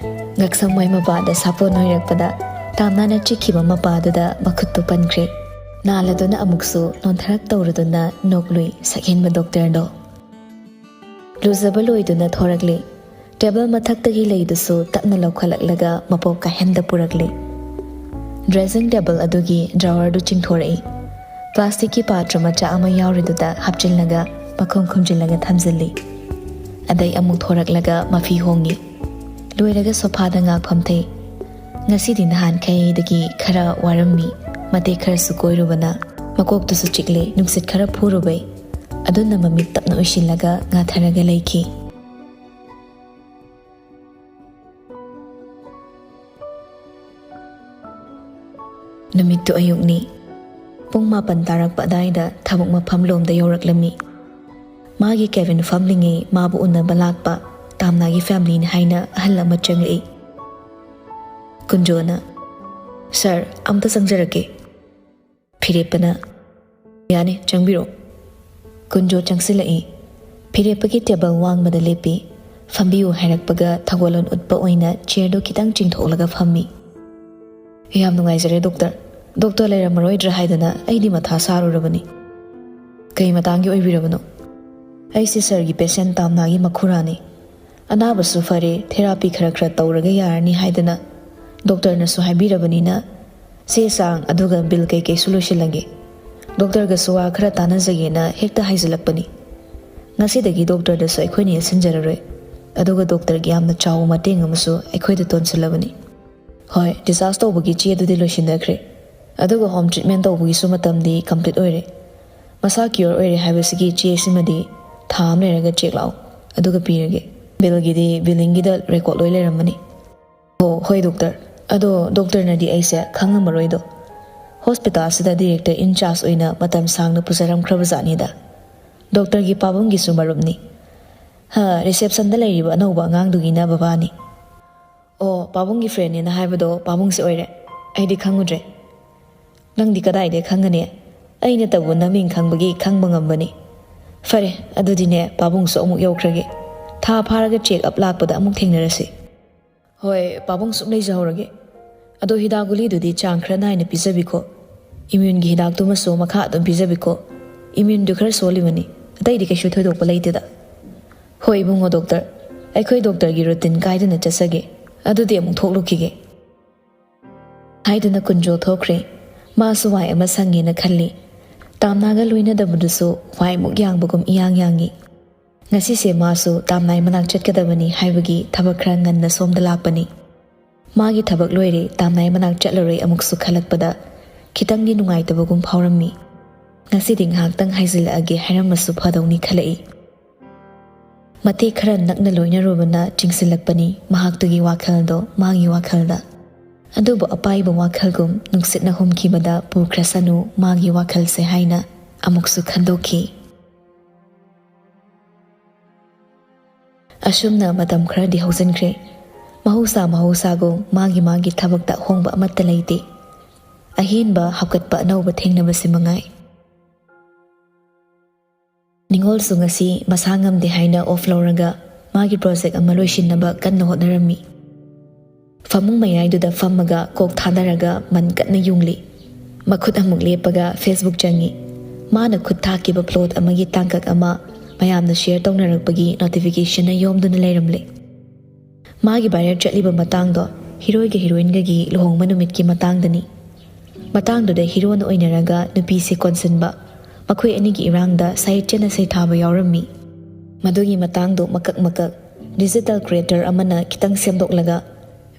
ꯉꯛꯁꯝ ꯋꯥꯏ ꯃꯄꯥꯗ ꯁꯥꯄꯣꯟ ꯅꯣꯏꯔꯛꯄꯗ ꯇꯥꯝꯅꯥꯅ ꯆꯤꯛꯈꯤꯕ ꯃꯄꯥꯗꯨꯗ ꯃꯈꯨꯠꯇꯨ ꯄꯟꯈ꯭ꯔꯦ꯫ ꯅꯥꯜꯂꯗꯨꯅ ꯑꯃꯨꯛꯁꯨ ꯅꯣꯟꯊꯔꯛ ꯇꯧꯔꯗꯨꯅ ꯅꯣꯛꯂꯨꯏ ꯁꯛꯍꯦꯟꯕ ꯗꯣꯛꯇꯔꯗꯣ꯫ ꯂꯨꯖꯕ ꯂꯣꯏꯗꯨꯅ ꯊꯣꯔꯛꯂꯦ꯫ ꯇꯦꯕꯜ ꯃꯊꯛꯇꯒꯤ ꯂꯩꯗꯨꯁꯨ ꯇꯞꯅ ꯂꯧꯈꯠꯂꯛꯂꯒ ꯃꯄꯣꯞ ꯀꯥꯏꯍꯟꯗ ꯄꯨꯔꯛꯂꯦ꯫ ꯗ꯭ꯔꯦꯁꯤꯡ ꯇꯦꯕꯜ ꯑꯗꯨꯒꯤ ꯗ꯭ꯔꯥꯋꯔꯗꯨ ꯆꯤꯡꯊꯣꯔꯛꯏ꯫ ꯄ꯭ꯂꯥꯁꯇꯤꯛꯀꯤ ꯄꯥꯇ꯭ꯔ ꯃꯆꯥ ꯑꯃ ꯌꯥꯎꯔꯤꯗꯨꯗ ꯍꯥꯞꯆꯤꯜꯂꯒ ꯃꯈꯨꯝ ꯈꯨꯝꯖꯤꯜꯂꯒ ꯊꯝꯖꯤꯜꯂꯤ꯫ ꯑꯗꯩ ꯑꯃꯨꯛ ꯊꯣꯔꯛꯂꯒ ꯃꯐꯤ ꯍꯣꯡꯉꯤ꯫ ꯂꯣꯏꯔꯒ ꯁꯣꯐꯥꯗ ꯉꯥꯛ ꯐꯝꯊꯩ꯫ ꯉꯁꯤꯗꯤ ꯅꯍꯥꯟꯈꯩꯗꯒꯤ ꯈꯔ ꯋꯥꯔꯝꯃꯤ꯫ ꯃꯇꯦꯛ ꯈꯔꯁꯨ ꯀꯣꯏꯔꯨꯕꯅ ꯃꯀꯣꯛꯇꯨꯁꯨ ꯆꯤꯛꯂꯦ, ꯅꯨꯡꯁꯤꯠ ꯈꯔ ꯐꯨꯔꯨꯕꯩ꯫ ꯑꯗꯨꯅ ꯃꯃꯤꯠ ꯇꯞꯅ ꯎꯏꯁꯤꯜꯂꯒ ꯉꯥꯊꯔꯒ ꯂꯩꯈꯤ꯫ ꯅꯨꯃꯤꯠꯇꯨ ꯑꯌꯨꯛꯅꯤ꯫ ꯄꯨꯡ ꯃꯥꯄꯟ ꯇꯥꯔꯛꯄ ꯑꯗꯥꯏꯗ ꯊꯕꯛ ꯃꯐꯝ ꯂꯣꯝꯗ ꯌꯧꯔꯛꯂꯝꯃꯤ꯫ ꯃꯥꯒꯤ ꯀꯦꯕꯤꯟ ꯐꯝꯂꯤꯉꯩ ꯃꯥꯕꯨ ꯎꯅꯕ ꯂꯥꯛꯄ ꯇꯥꯝꯅꯥꯒꯤ ꯐꯦꯃꯤꯂꯤꯅꯤ ꯍꯥꯏꯅ ꯑꯍꯜ ꯑꯃ ꯆꯪꯂꯛꯏ꯫ ꯀꯨꯟꯖꯣꯅ, "ꯁꯥꯔ, ꯑꯝꯇ ꯆꯪꯖꯔꯛꯀꯦ꯫" ꯐꯤꯔꯦꯞꯄꯅ, "ꯌꯥꯅꯤ, ꯆꯪꯕꯤꯔꯣ꯫" ꯀꯨꯟꯖꯣ ꯆꯪꯁꯤꯜꯂꯛꯏ꯫ ꯐꯤꯔꯦꯞꯄꯒꯤ ꯇꯦꯕꯜ ꯋꯥꯡꯃꯗ ꯂꯦꯞꯄꯤ꯫ "ꯐꯝꯕꯤꯌꯨ" ꯍꯥꯏꯔꯛꯄꯒ ꯊꯧꯒꯜꯂꯣꯟ ꯎꯠꯄ ꯑꯣꯏꯅ ꯆꯤꯌꯔꯗꯨ ꯈꯤꯇꯪ ꯆꯤꯡꯊꯣꯛꯂꯒ ꯐꯝꯃꯤ꯫ "ꯌꯥꯝ ꯅꯨꯡꯉꯥꯏꯖꯔꯦ ꯗꯣꯛꯇꯔ꯫ ꯗꯣꯛꯇꯔ ꯂꯩꯔꯝꯃꯔꯣꯏꯗ꯭ꯔꯥ ꯍꯥꯏꯗꯅ ꯑꯩꯗꯤ ꯃꯊꯥ ꯁꯥꯔꯨꯔꯕꯅꯤ꯫ ꯀꯩ ꯃꯇꯥꯡꯒꯤ ꯑꯣꯏꯕꯤꯔꯕꯅꯣ?" "ꯑꯩꯁꯦ ꯁꯥꯔꯒꯤ ꯄꯦꯁꯦꯟ ꯇꯥꯝꯅꯥꯒꯤ ꯃꯈꯨꯔꯥꯅꯤ꯫ ꯑꯅꯥꯕꯁꯨ ꯐꯔꯦ, ꯊꯦꯔꯥꯄꯤ ꯈꯔ ꯈꯔ ꯇꯧꯔꯒ ꯌꯥꯔꯅꯤ ꯍꯥꯏꯗꯅ ꯗꯣꯛꯇꯔꯅꯁꯨ ꯍꯥꯏꯕꯤꯔꯕꯅꯤꯅ ꯆꯦ ꯆꯥꯡ ꯑꯗꯨꯒ ꯕꯤꯜ ꯀꯩꯀꯩꯁꯨ ꯂꯣꯏꯁꯤꯜꯂꯒꯦ꯫ ꯗꯣꯛꯇꯔꯒꯁꯨ ꯋꯥ ꯈꯔ ꯇꯥꯟꯅꯖꯒꯦꯅ ꯍꯦꯛꯇ ꯍꯥꯏꯖꯤꯜꯂꯛꯄꯅꯤ꯫ ꯉꯁꯤꯗꯒꯤ ꯗꯣꯛꯇꯔꯗꯁꯨ ꯑꯩꯈꯣꯏꯅ ꯌꯦꯠꯁꯤꯟꯖꯔꯔꯣꯏ꯫ ꯑꯗꯨꯒ ꯗꯣꯛꯇꯔꯒꯤ ꯌꯥꯝꯅ ꯆꯥꯎꯕ ꯃꯇꯦꯡ ꯑꯃꯁꯨ ꯑꯩꯈꯣꯏꯗ ꯇꯣꯟꯁꯤꯜꯂꯕꯅꯤ꯫ ꯍꯣꯏ, ꯗꯤꯁꯆꯥꯔꯖ ꯇꯧꯕꯒꯤ ꯆꯦ ꯑꯗꯨꯗꯤ ꯂꯣꯏꯁꯤꯟꯅꯈ꯭ꯔꯦ꯫ ꯑꯗꯨꯒ ꯍꯣꯝ ꯇ꯭ꯔꯤꯠꯃꯦꯟ ꯇꯧꯕꯒꯤꯁꯨ ꯃꯇꯝꯗꯤ ꯀꯝꯄ꯭ꯂꯤꯠ ꯑꯣꯏꯔꯦ꯫ ꯃꯁꯥ ꯀ꯭ꯌꯣꯔ ꯑꯣꯏꯔꯦ ꯍꯥꯏꯕꯁꯤꯒꯤ ꯆꯦꯁꯤꯃꯗꯤ ꯊꯥ ꯑꯃ ꯂꯩꯔꯒ ꯆꯦꯛ ꯂꯥꯛꯑꯣ, ꯑꯗꯨꯒ ꯄꯤꯔꯒꯦ꯫ ꯕꯤꯜꯒꯤꯗꯤ ꯕꯤꯂꯤꯡꯒꯤꯗ ꯔꯦꯀꯣꯔꯗ ꯂꯣꯏ ꯂꯩꯔꯝꯃꯅꯤ꯫ ꯑꯣ ꯍꯣꯏ ꯗꯣꯛꯇꯔ, ꯑꯗꯣ ꯗꯣꯛꯇꯔꯅꯗꯤ ꯑꯩꯁꯦ ꯈꯪꯉꯝꯃꯔꯣꯏꯗꯣ꯫ ꯍꯣꯁꯄꯤꯇꯥꯜꯁꯤꯗ ꯗꯤꯔꯦꯛꯇꯔ ꯏꯟ ꯆꯥꯔꯖ ꯑꯣꯏꯅ ꯃꯇꯝ ꯁꯥꯡꯅ ꯄꯨꯖꯔꯝꯈ꯭ꯔꯕ ꯖꯥꯠꯅꯤꯗ꯫ ꯗꯣꯛꯇꯔꯒꯤ ꯄꯥꯕꯨꯡꯒꯤꯁꯨ ꯃꯔꯨꯞꯅꯤ꯫ ꯍꯥ, ꯔꯤꯁꯦꯞꯁꯟꯗ ꯂꯩꯔꯤꯕ ꯑꯅꯧꯕ ꯑꯉꯥꯡꯗꯨꯒꯤꯅ ꯕꯕꯥꯅꯤ꯫ ꯑꯣ, ꯄꯥꯕꯨꯡꯒꯤ ꯐ꯭ꯔꯦꯟꯅꯦꯅ ꯍꯥꯏꯕꯗꯣ ꯄꯥꯕꯨꯡꯁꯦ ꯑꯣꯏꯔꯦ꯫ ꯑꯩꯗꯤ ꯈꯪꯉꯨꯗ꯭ꯔꯦ꯫ ꯅꯪꯗꯤ ꯀꯗꯥꯏꯗ ꯈꯪꯒꯅꯤ? ꯑꯩꯅꯇꯕꯨ ꯅꯃꯤꯡ ꯈꯪꯕꯒꯤ ꯈꯪꯕ ꯉꯝꯕꯅꯤ꯫ ꯐꯔꯦ, ꯑꯗꯨꯗꯤꯅꯦ, ꯄꯥꯕꯨꯡꯁꯨ ꯑꯃꯨꯛ ꯌꯧꯈ꯭ꯔꯒꯦ꯫ ꯊꯥ ꯐꯥꯔꯒ ꯆꯦꯛ ꯑꯞ ꯂꯥꯛꯄꯗ ꯑꯃꯨꯛ ꯊꯦꯡꯅꯔꯁꯤ꯫ ꯍꯣꯏ, ꯄꯥꯕꯨꯡ ꯁꯨꯝ ꯂꯩꯖꯍꯧꯔꯒꯦ꯫ ꯑꯗꯣ ꯍꯤꯗꯥꯛ ꯒꯨꯂꯤꯗꯨꯗꯤ ꯆꯥꯡ ꯈꯔ ꯅꯥꯏꯅ ꯄꯤꯖꯕꯤꯀꯣ꯫ ꯏꯃ꯭ꯌꯨꯟꯒꯤ ꯍꯤꯗꯥꯛꯇꯨꯃꯁꯨ ꯃꯈꯥ ꯑꯗꯨꯝ ꯄꯤꯖꯕꯤꯀꯣ꯫ ꯏꯃ꯭ꯌꯨꯟꯗꯨ ꯈꯔ ꯁꯣꯜꯂꯤꯕꯅꯤ, ꯑꯇꯩꯗꯤ ꯀꯩꯁꯨ ꯊꯣꯏꯗꯣꯛꯄ ꯂꯩꯇꯦꯗ꯫ ꯍꯣꯏ ꯏꯕꯨꯡꯉꯣ ꯗꯣꯛꯇꯔ, ꯑꯩꯈꯣꯏ ꯗꯣꯛꯇꯔꯒꯤ ꯔꯨꯇꯤꯟ ꯀꯥꯏꯗꯅ ꯆꯠꯆꯒꯦ꯫ ꯑꯗꯨꯗꯤ ꯑꯃꯨꯛ ꯊꯣꯛꯂꯨꯈꯤꯒꯦ꯫ ꯍꯥꯏꯗꯨꯅ ꯀꯨꯟꯖꯣ ꯊꯣꯛꯈ꯭ꯔꯦ꯫ ꯃꯥꯁꯨ ꯋꯥꯏ ꯑꯃ ꯁꯪꯉꯦꯅ ꯈꯜꯂꯤ꯫ ꯇꯥꯝꯅꯥꯒ ꯂꯣꯏꯅꯗꯕꯗꯨꯁꯨ ꯋꯥꯏꯃꯨꯛ ꯌꯥꯡꯕꯒꯨꯝ ꯏꯌꯥꯡ ꯌꯥꯡꯉꯤ꯫ ꯉꯁꯤꯁꯦ ꯃꯥꯁꯨ ꯇꯥꯝꯅꯥꯏ ꯃꯅꯥꯛ ꯆꯠꯀꯗꯕꯅꯤ ꯍꯥꯏꯕꯒꯤ ꯊꯕꯛ ꯈꯔ ꯉꯟꯅ ꯁꯣꯝꯗ ꯂꯥꯛꯄꯅꯤ꯫ ꯃꯥꯒꯤ ꯊꯕꯛ ꯂꯣꯏꯔꯦ, ꯇꯥꯝꯅꯥꯏ ꯃꯅꯥꯛ ꯆꯠꯂꯔꯣꯏ ꯑꯃꯨꯛꯁꯨ ꯈꯜꯂꯛꯄꯗ ꯈꯤꯇꯪꯗꯤ ꯅꯨꯡꯉꯥꯏꯇꯕꯒꯨꯝ ꯐꯥꯎꯔꯝꯃꯤ꯫ ꯉꯁꯤꯗꯤ ꯉꯥꯏꯍꯥꯛꯇꯪ ꯍꯥꯏꯖꯤꯜꯂꯛꯑꯒꯦ ꯍꯥꯏꯔꯝꯃꯁꯨ ꯐꯗꯧꯅꯤ ꯈꯜꯂꯛꯏ꯫ ꯃꯇꯦꯛ ꯈꯔ ꯅꯛꯅ ꯂꯣꯏꯅꯔꯨꯕꯅ ꯆꯤꯡꯁꯤꯜꯂꯛꯄꯅꯤ ꯃꯍꯥꯛꯇꯨꯒꯤ ꯋꯥꯈꯜꯗꯣ ꯃꯥꯒꯤ ꯋꯥꯈꯜꯗ꯫ ꯑꯗꯨꯕꯨ ꯑꯄꯥꯏꯕ ꯋꯥꯈꯜꯒꯨꯝ ꯅꯨꯡꯁꯤꯠꯅ ꯍꯨꯝꯈꯤꯕꯗ ꯄꯨꯈ꯭ꯔꯁꯅꯨ ꯃꯥꯒꯤ ꯋꯥꯈꯜꯁꯦ ꯍꯥꯏꯅ ꯑꯃꯨꯛꯁꯨ ꯈꯟꯗꯣꯛꯈꯤ꯫ ꯑꯁꯨꯝꯅ ꯃꯇꯝ ꯈꯔꯗꯤ ꯍꯧꯖꯤꯟꯈ꯭ꯔꯦ꯫ ꯃꯍꯧꯁꯥ ꯃꯍꯧꯁꯥꯒꯨꯝ ꯃꯥꯒꯤ ꯃꯥꯒꯤ ꯊꯕꯛꯇ ꯑꯍꯣꯡꯕ ꯑꯃꯠꯇ ꯂꯩꯇꯦ꯫ ꯑꯍꯦꯟꯕ ꯍꯥꯞꯀꯠꯄ ꯑꯅꯧꯕ ꯊꯦꯡꯅꯕꯁꯤ ꯃꯉꯥꯏ꯫ ꯅꯤꯉꯣꯜꯁꯨ ꯉꯁꯤ ꯃꯁꯥ ꯉꯝꯗꯦ ꯍꯥꯏꯅ ꯑꯣꯐ ꯂꯧꯔꯒ ꯃꯥꯒꯤ ꯄ꯭ꯔꯣꯖꯦꯛ ꯑꯃ ꯂꯣꯏꯁꯤꯟꯅꯕ ꯀꯟꯅ ꯍꯣꯠꯅꯔꯝꯃꯤ꯫ ꯐꯃꯨꯡ ꯃꯌꯥꯏꯗꯨꯗ ꯐꯝꯃꯒ ꯀꯣꯛ ꯊꯥꯗꯔꯒ ꯃꯟ ꯀꯟꯅ ꯌꯨꯡꯂꯤ꯫ ꯃꯈꯨꯠ ꯑꯃꯨꯛ ꯂꯦꯞꯄꯒ Facebook ꯆꯪꯉꯤ꯫ ꯃꯥꯅ ꯈꯨꯠ ꯊꯥꯈꯤꯕ ꯄ꯭ꯂꯣꯠ ꯑꯃꯒꯤ ꯇꯥꯡꯀꯛ ꯑꯃ ꯃꯌꯥꯝꯅ ꯁꯤꯌꯔ ꯇꯧꯅꯔꯛꯄꯒꯤ ꯅꯣꯇꯤꯐꯤꯀꯦꯁꯟꯅ ꯌꯣꯝꯗꯨꯅ ꯂꯩꯔꯝꯂꯦ꯫ ꯃꯥꯒꯤ ꯚꯥꯏꯔꯦꯜ ꯆꯠꯂꯤꯕ ꯃꯇꯥꯡꯗꯣ ꯍꯤꯔꯣꯏꯒ ꯍꯤꯔꯣꯏꯟꯒꯒꯤ ꯂꯨꯍꯣꯡꯕ ꯅꯨꯃꯤꯠꯀꯤ ꯃꯇꯥꯡꯗꯅꯤ꯫ ꯃꯇꯥꯡꯗꯨꯗ ꯍꯤꯔꯣꯅ ꯑꯣꯏꯅꯔꯒ ꯅꯨꯄꯤꯁꯦ ꯀꯣꯟꯁꯤꯟꯕ, ꯃꯈꯣꯏ ꯑꯅꯤꯒꯤ ꯏꯔꯥꯡꯗ ꯁꯥꯍꯤꯠꯌꯅ ꯁꯩꯊꯥꯕ ꯌꯥꯎꯔꯝꯃꯤ꯫ ꯃꯗꯨꯒꯤ ꯃꯇꯥꯡꯗꯨ ꯃꯀꯛ ꯃꯀꯛ digital creator ꯑꯃꯅ ꯈꯤꯇꯪ ꯁꯦꯝꯗꯣꯛꯂꯒ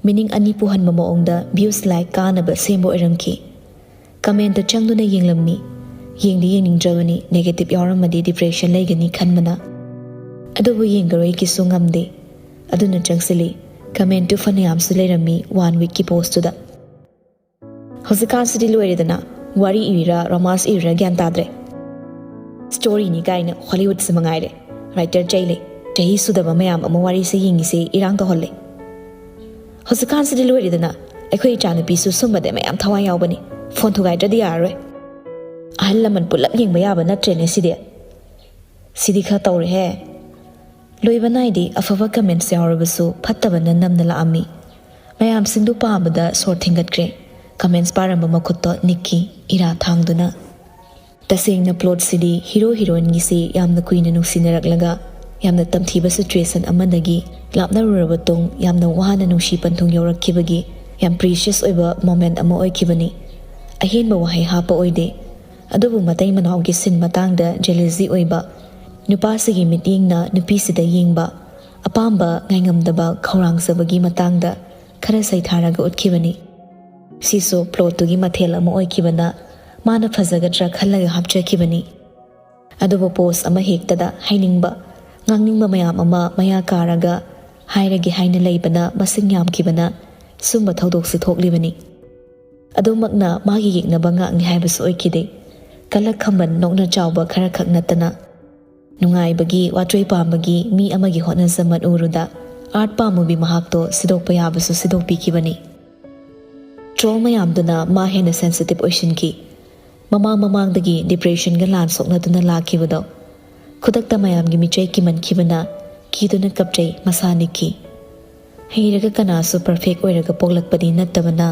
meaning ꯑꯅꯤ ꯄꯨꯍꯟꯕ ꯃꯑꯣꯡꯗ views, like ꯀꯥꯅꯕ ꯁꯦꯝꯕ ꯑꯣꯏꯔꯝꯈꯤ꯫ Comment ꯆꯪꯗꯨꯅ ꯌꯦꯡꯂꯝꯃꯤ꯫ ꯌꯦꯡꯗꯤ ꯌꯦꯡꯅꯤꯡꯗ꯭ꯔꯕꯅꯤ, negative ꯌꯥꯎꯔꯝꯃꯗꯤ depression ꯂꯩꯒꯅꯤ ꯈꯟꯕꯅ꯫ ꯑꯗꯨꯕꯨ ꯌꯦꯡꯉꯔꯣꯏꯒꯦꯁꯨ ꯉꯝꯗꯦ꯫ ꯑꯗꯨꯅ ꯆꯪꯁꯤꯜꯂꯤ꯫ Comment ꯇꯨ ꯐꯅꯌꯥꯝꯁꯨ ꯂꯩꯔꯝꯃꯤ one week ꯀꯤ post ꯇꯨꯗ꯫ ꯍꯧꯖꯤꯛꯀꯥꯟꯁꯤꯗꯤ ꯂꯣꯏꯔꯦꯗꯅ, ꯋꯥꯔꯤ ꯏꯔꯤꯔꯥ romance ꯏꯔꯤꯔꯥ ꯒ꯭ꯌꯥꯟ ꯇꯥꯗ꯭ꯔꯦ꯫ Story ꯅꯤ ꯀꯥꯏꯅ Hollywood ꯁꯤ ꯃꯉꯥꯏꯔꯦ꯫ Writer ꯆꯩ ꯂꯩ꯫ ꯆꯍꯤ ꯁꯨꯗꯕ ꯃꯌꯥꯝ ꯑꯃ ꯋꯥꯔꯤꯁꯦ ꯌꯦꯡꯉꯤꯁꯦ ꯏꯔꯥꯡ ꯇꯧꯍꯜꯂꯦ꯫ ꯍꯧꯖꯤꯛꯀꯥꯟꯁꯤꯗꯤ ꯂꯣꯏꯔꯦꯗꯅ, ꯑꯩꯈꯣꯏ ꯏꯆꯥꯅꯨꯄꯤꯁꯨ ꯁꯨꯝꯕꯗ ꯃꯌꯥꯝ ꯊꯋꯥꯏ ꯌꯥꯎꯕꯅꯤ꯫ Phone ꯊꯨꯒꯥꯏꯗ꯭ꯔꯗꯤ ꯌꯥꯔꯔꯣꯏ꯫ ꯑꯍꯜ ꯂꯃꯟ ꯄꯨꯂꯞ ꯌꯦꯡꯕ ꯌꯥꯕ ꯅꯠꯇ꯭ꯔꯦꯅꯦ ꯁꯤꯗꯤ꯫ ꯁꯤꯗꯤ ꯈꯔ ꯇꯧꯔꯦꯍꯦ꯫ ꯂꯣꯏꯕ ꯅꯥꯏꯗꯦ꯫ ꯑꯐꯕ comments ꯌꯥꯎꯔꯕꯁꯨ ꯐꯠꯇꯕꯅ ꯅꯝꯅ ꯂꯥꯛꯑꯝꯃꯤ꯫ ꯃꯌꯥꯝꯁꯤꯡꯗꯨ ꯄꯥꯕꯗ ꯁꯣꯔ ꯊꯤꯡꯒꯠꯈ꯭ꯔꯦ꯫ Comments ꯄꯥꯔꯝꯕ ꯃꯈꯨꯠꯇꯣ ꯅꯤꯛꯈꯤ, era ꯊꯥꯡꯗꯨꯅ꯫ ꯇꯁꯦꯡꯅ plot ꯁꯤꯗꯤ hero heroine ꯒꯤꯁꯤ ꯌꯥꯝꯅ ꯀꯨꯏꯅ ꯅꯨꯡꯁꯤꯅꯔꯛꯂꯒ, ꯌꯥꯝꯅ ꯇꯝꯊꯤꯕ situation ꯑꯃꯗꯒꯤ ꯂꯥꯞꯅꯔꯨꯔꯕ ꯇꯨꯡ, ꯌꯥꯝꯅ ꯋꯥꯅ ꯅꯨꯡꯁꯤ ꯄꯟꯊꯨꯡ ꯌꯧꯔꯛꯈꯤꯕꯒꯤ ꯌꯥꯝ precious ꯑꯣꯏꯕ moment ꯑꯃ ꯑꯣꯏꯈꯤꯕꯅꯤ꯫ ꯑꯍꯦꯟꯕ ꯋꯥꯍꯩ ꯍꯥꯞꯄ ꯑꯣꯏꯗꯦ꯫ ꯑꯗꯨꯕꯨ ꯃꯇꯩ ꯃꯅꯥꯎꯒꯤ scene ꯃꯇꯥꯡꯗ jealousy ꯑꯣꯏꯕ, ꯅꯨꯄꯥꯁꯤꯒꯤ ꯃꯤꯠꯌꯦꯡꯅ ꯅꯨꯄꯤꯁꯤꯗ ꯌꯦꯡꯕ, ꯑꯄꯥꯝꯕ ꯉꯥꯏꯉꯝꯗꯕ ꯈꯧꯔꯥꯡꯖꯕꯒꯤ ꯃꯇꯥꯡꯗ ꯈꯔ ꯁꯩꯊꯥꯔꯒ ꯎꯠꯈꯤꯕꯅꯤ꯫ ꯁꯤꯁꯨ plot ꯇꯨꯒꯤ ꯃꯊꯦꯜ ꯑꯃ ꯑꯣꯏꯈꯤꯕꯅ ꯃꯥꯅ ꯐꯖꯒꯗ꯭ꯔꯥ ꯈꯜꯂꯒ ꯍꯥꯞꯆꯈꯤꯕꯅꯤ꯫ ꯑꯗꯨꯕꯨ post ꯑꯃ ꯍꯦꯛꯇꯗ ꯍꯥꯏꯅꯤꯡꯕ, ꯉꯥꯡꯅꯤꯡꯕ ꯃꯌꯥꯝ ꯑꯃ ꯃꯌꯥ ꯀꯥꯔꯒ ꯍꯥꯏꯔꯒꯦ ꯍꯥꯏꯅ ꯂꯩꯕꯅ ꯃꯁꯤꯡ ꯌꯥꯝꯈꯤꯕꯅ ꯁꯨꯝꯕ ꯊꯧꯗꯣꯛꯁꯨ ꯊꯣꯛꯂꯤꯕꯅꯤ꯫ ꯑꯗꯨꯃꯛꯅ ꯃꯥꯒꯤ ꯌꯦꯛꯅꯕ ꯉꯥꯛꯅꯤ ꯍꯥꯏꯕꯁꯨ ꯑꯣꯏꯈꯤꯗꯦ꯫ ꯀꯂꯛ ꯈꯝꯕꯟ ꯅꯣꯛꯅ ꯆꯥꯎꯕ ꯈꯔꯈꯛ ꯅꯠꯇꯅ꯫ ꯅꯨꯡꯉꯥꯏꯕꯒꯤ, ꯋꯥꯇ꯭ꯔꯣꯏ ꯄꯥꯝꯕꯒꯤ ꯃꯤ ꯑꯃꯒꯤ ꯍꯣꯠꯅꯖꯃꯟ ꯎꯔꯨꯗ, art ꯄꯥꯝꯃꯨꯕꯤ ꯃꯍꯥꯛꯇꯣ ꯁꯤꯗꯣꯛꯄ ꯌꯥꯕꯁꯨ ꯁꯤꯗꯣꯛꯄꯤꯈꯤꯕꯅꯤ꯫ Troll ꯃꯌꯥꯝꯗꯨꯅ ꯃꯥ ꯍꯦꯟꯅ sensitive ꯑꯣꯏꯁꯤꯟꯈꯤ꯫ ꯃꯃꯥꯡ ꯃꯃꯥꯡꯗꯒꯤ depression ꯒ ꯂꯥꯟ ꯁꯣꯛꯅꯗꯨꯅ ꯂꯥꯛꯈꯤꯕꯗꯣ꯫ ꯈꯨꯗꯛꯇ ꯃꯌꯥꯝꯒꯤ ꯃꯤꯆꯩ ꯀꯤꯃꯟꯈꯤꯕꯅ ꯀꯤꯗꯨꯅ ꯀꯞꯆꯩ, ꯃꯁꯥ ꯅꯤꯛꯈꯤ꯫ ꯍꯩꯔꯒ ꯀꯅꯥꯁꯨ perfect ꯑꯣꯏꯔꯒ ꯄꯣꯛꯂꯛꯄꯗꯤ ꯅꯠꯇꯕꯅ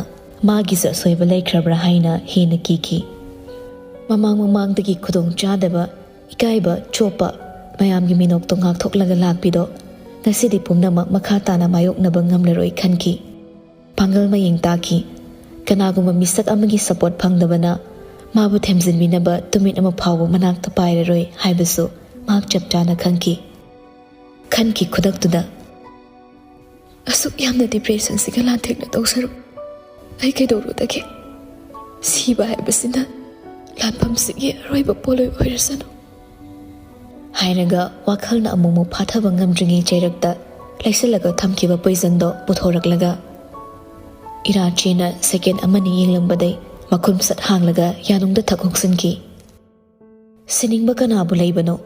ꯃꯥꯒꯤꯁꯨ ꯑꯁꯣꯏꯕ ꯂꯩꯈ꯭ꯔꯕ꯭ꯔꯥ ꯍꯥꯏꯅ ꯍꯦꯟꯅ ꯀꯤꯈꯤ꯫ ꯃꯃꯥꯡ ꯃꯃꯥꯡꯗꯒꯤ ꯈꯨꯗꯣꯡ ꯆꯥꯗꯕ, ꯏꯀꯥꯏꯕ, ꯆꯣꯞꯄ, ꯃꯌꯥꯝꯒꯤ ꯃꯤꯅꯣꯛꯇꯣ ꯉꯥꯛꯊꯣꯛꯂꯒ ꯂꯥꯛꯄꯤꯗꯣ ꯉꯁꯤꯗꯤ ꯄꯨꯝꯅꯃꯛ ꯃꯈꯥ ꯇꯥꯅ ꯃꯥꯌꯣꯛꯅꯕ ꯉꯝꯂꯔꯣꯏ ꯈꯟꯈꯤ꯫ ꯄꯥꯡꯒꯜ ꯃꯌꯦꯡ ꯇꯥꯈꯤ꯫ ꯀꯅꯥꯒꯨꯝꯕ ꯃꯤꯁꯛ ꯑꯃꯒꯤ support ꯐꯪꯗꯕꯅ ꯃꯥꯕꯨ ꯊꯦꯝꯖꯤꯟꯕꯤꯅꯕ ꯇꯨꯃꯤꯠ ꯑꯃ ꯐꯥꯎꯕ ꯃꯅꯥꯛꯇ ꯄꯥꯏꯔꯔꯣꯏ ꯍꯥꯏꯕꯁꯨ ꯃꯍꯥꯛ ꯆꯞ ꯆꯥꯅ ꯈꯪꯈꯤ꯫ ꯈꯟꯈꯤ ꯈꯨꯗꯛꯇꯨꯗ꯫ "ꯑꯁꯨꯛ ꯌꯥꯝꯅ ꯗꯤꯄ꯭ꯔꯦꯁꯟꯁꯤꯒ ꯂꯥꯟꯊꯦꯡꯅꯗꯧ ꯁꯔꯨꯛ ꯑꯩ ꯀꯩꯗꯧꯔꯨꯗꯒꯦ? ꯁꯤꯕ ꯍꯥꯏꯕꯁꯤꯅ ꯂꯥꯟꯐꯝꯁꯤꯒꯤ ꯑꯔꯣꯏꯕ ꯄꯣꯠꯂꯣꯏ ꯑꯣꯏꯔꯁꯅꯨ" ꯍꯥꯏꯔꯒ ꯋꯥꯈꯜꯅ ꯑꯃꯨꯛꯃꯨꯛ ꯐꯥꯊꯕ ꯉꯝꯗ꯭ꯔꯤꯉꯩ ꯆꯩꯔꯛꯇ ꯂꯩꯁꯤꯜꯂꯒ ꯊꯝꯈꯤꯕ ꯄꯣꯏꯖꯟꯗꯣ ꯄꯨꯊꯣꯔꯛꯂꯒ ꯏꯔꯥ ꯆꯦꯅ ꯁꯦꯀꯦꯟ ꯑꯃꯅꯤ ꯌꯦꯡꯂꯝꯕꯗꯩ ꯃꯈꯨꯝ ꯁꯠ ꯍꯥꯡꯂꯒ ꯌꯥꯅꯨꯡꯗ ꯊꯛ ꯍꯨꯛꯆꯤꯟꯈꯤ꯫ ꯁꯤꯅꯤꯡꯕ ꯀꯅꯥꯕꯨ ꯂꯩꯕꯅꯣ?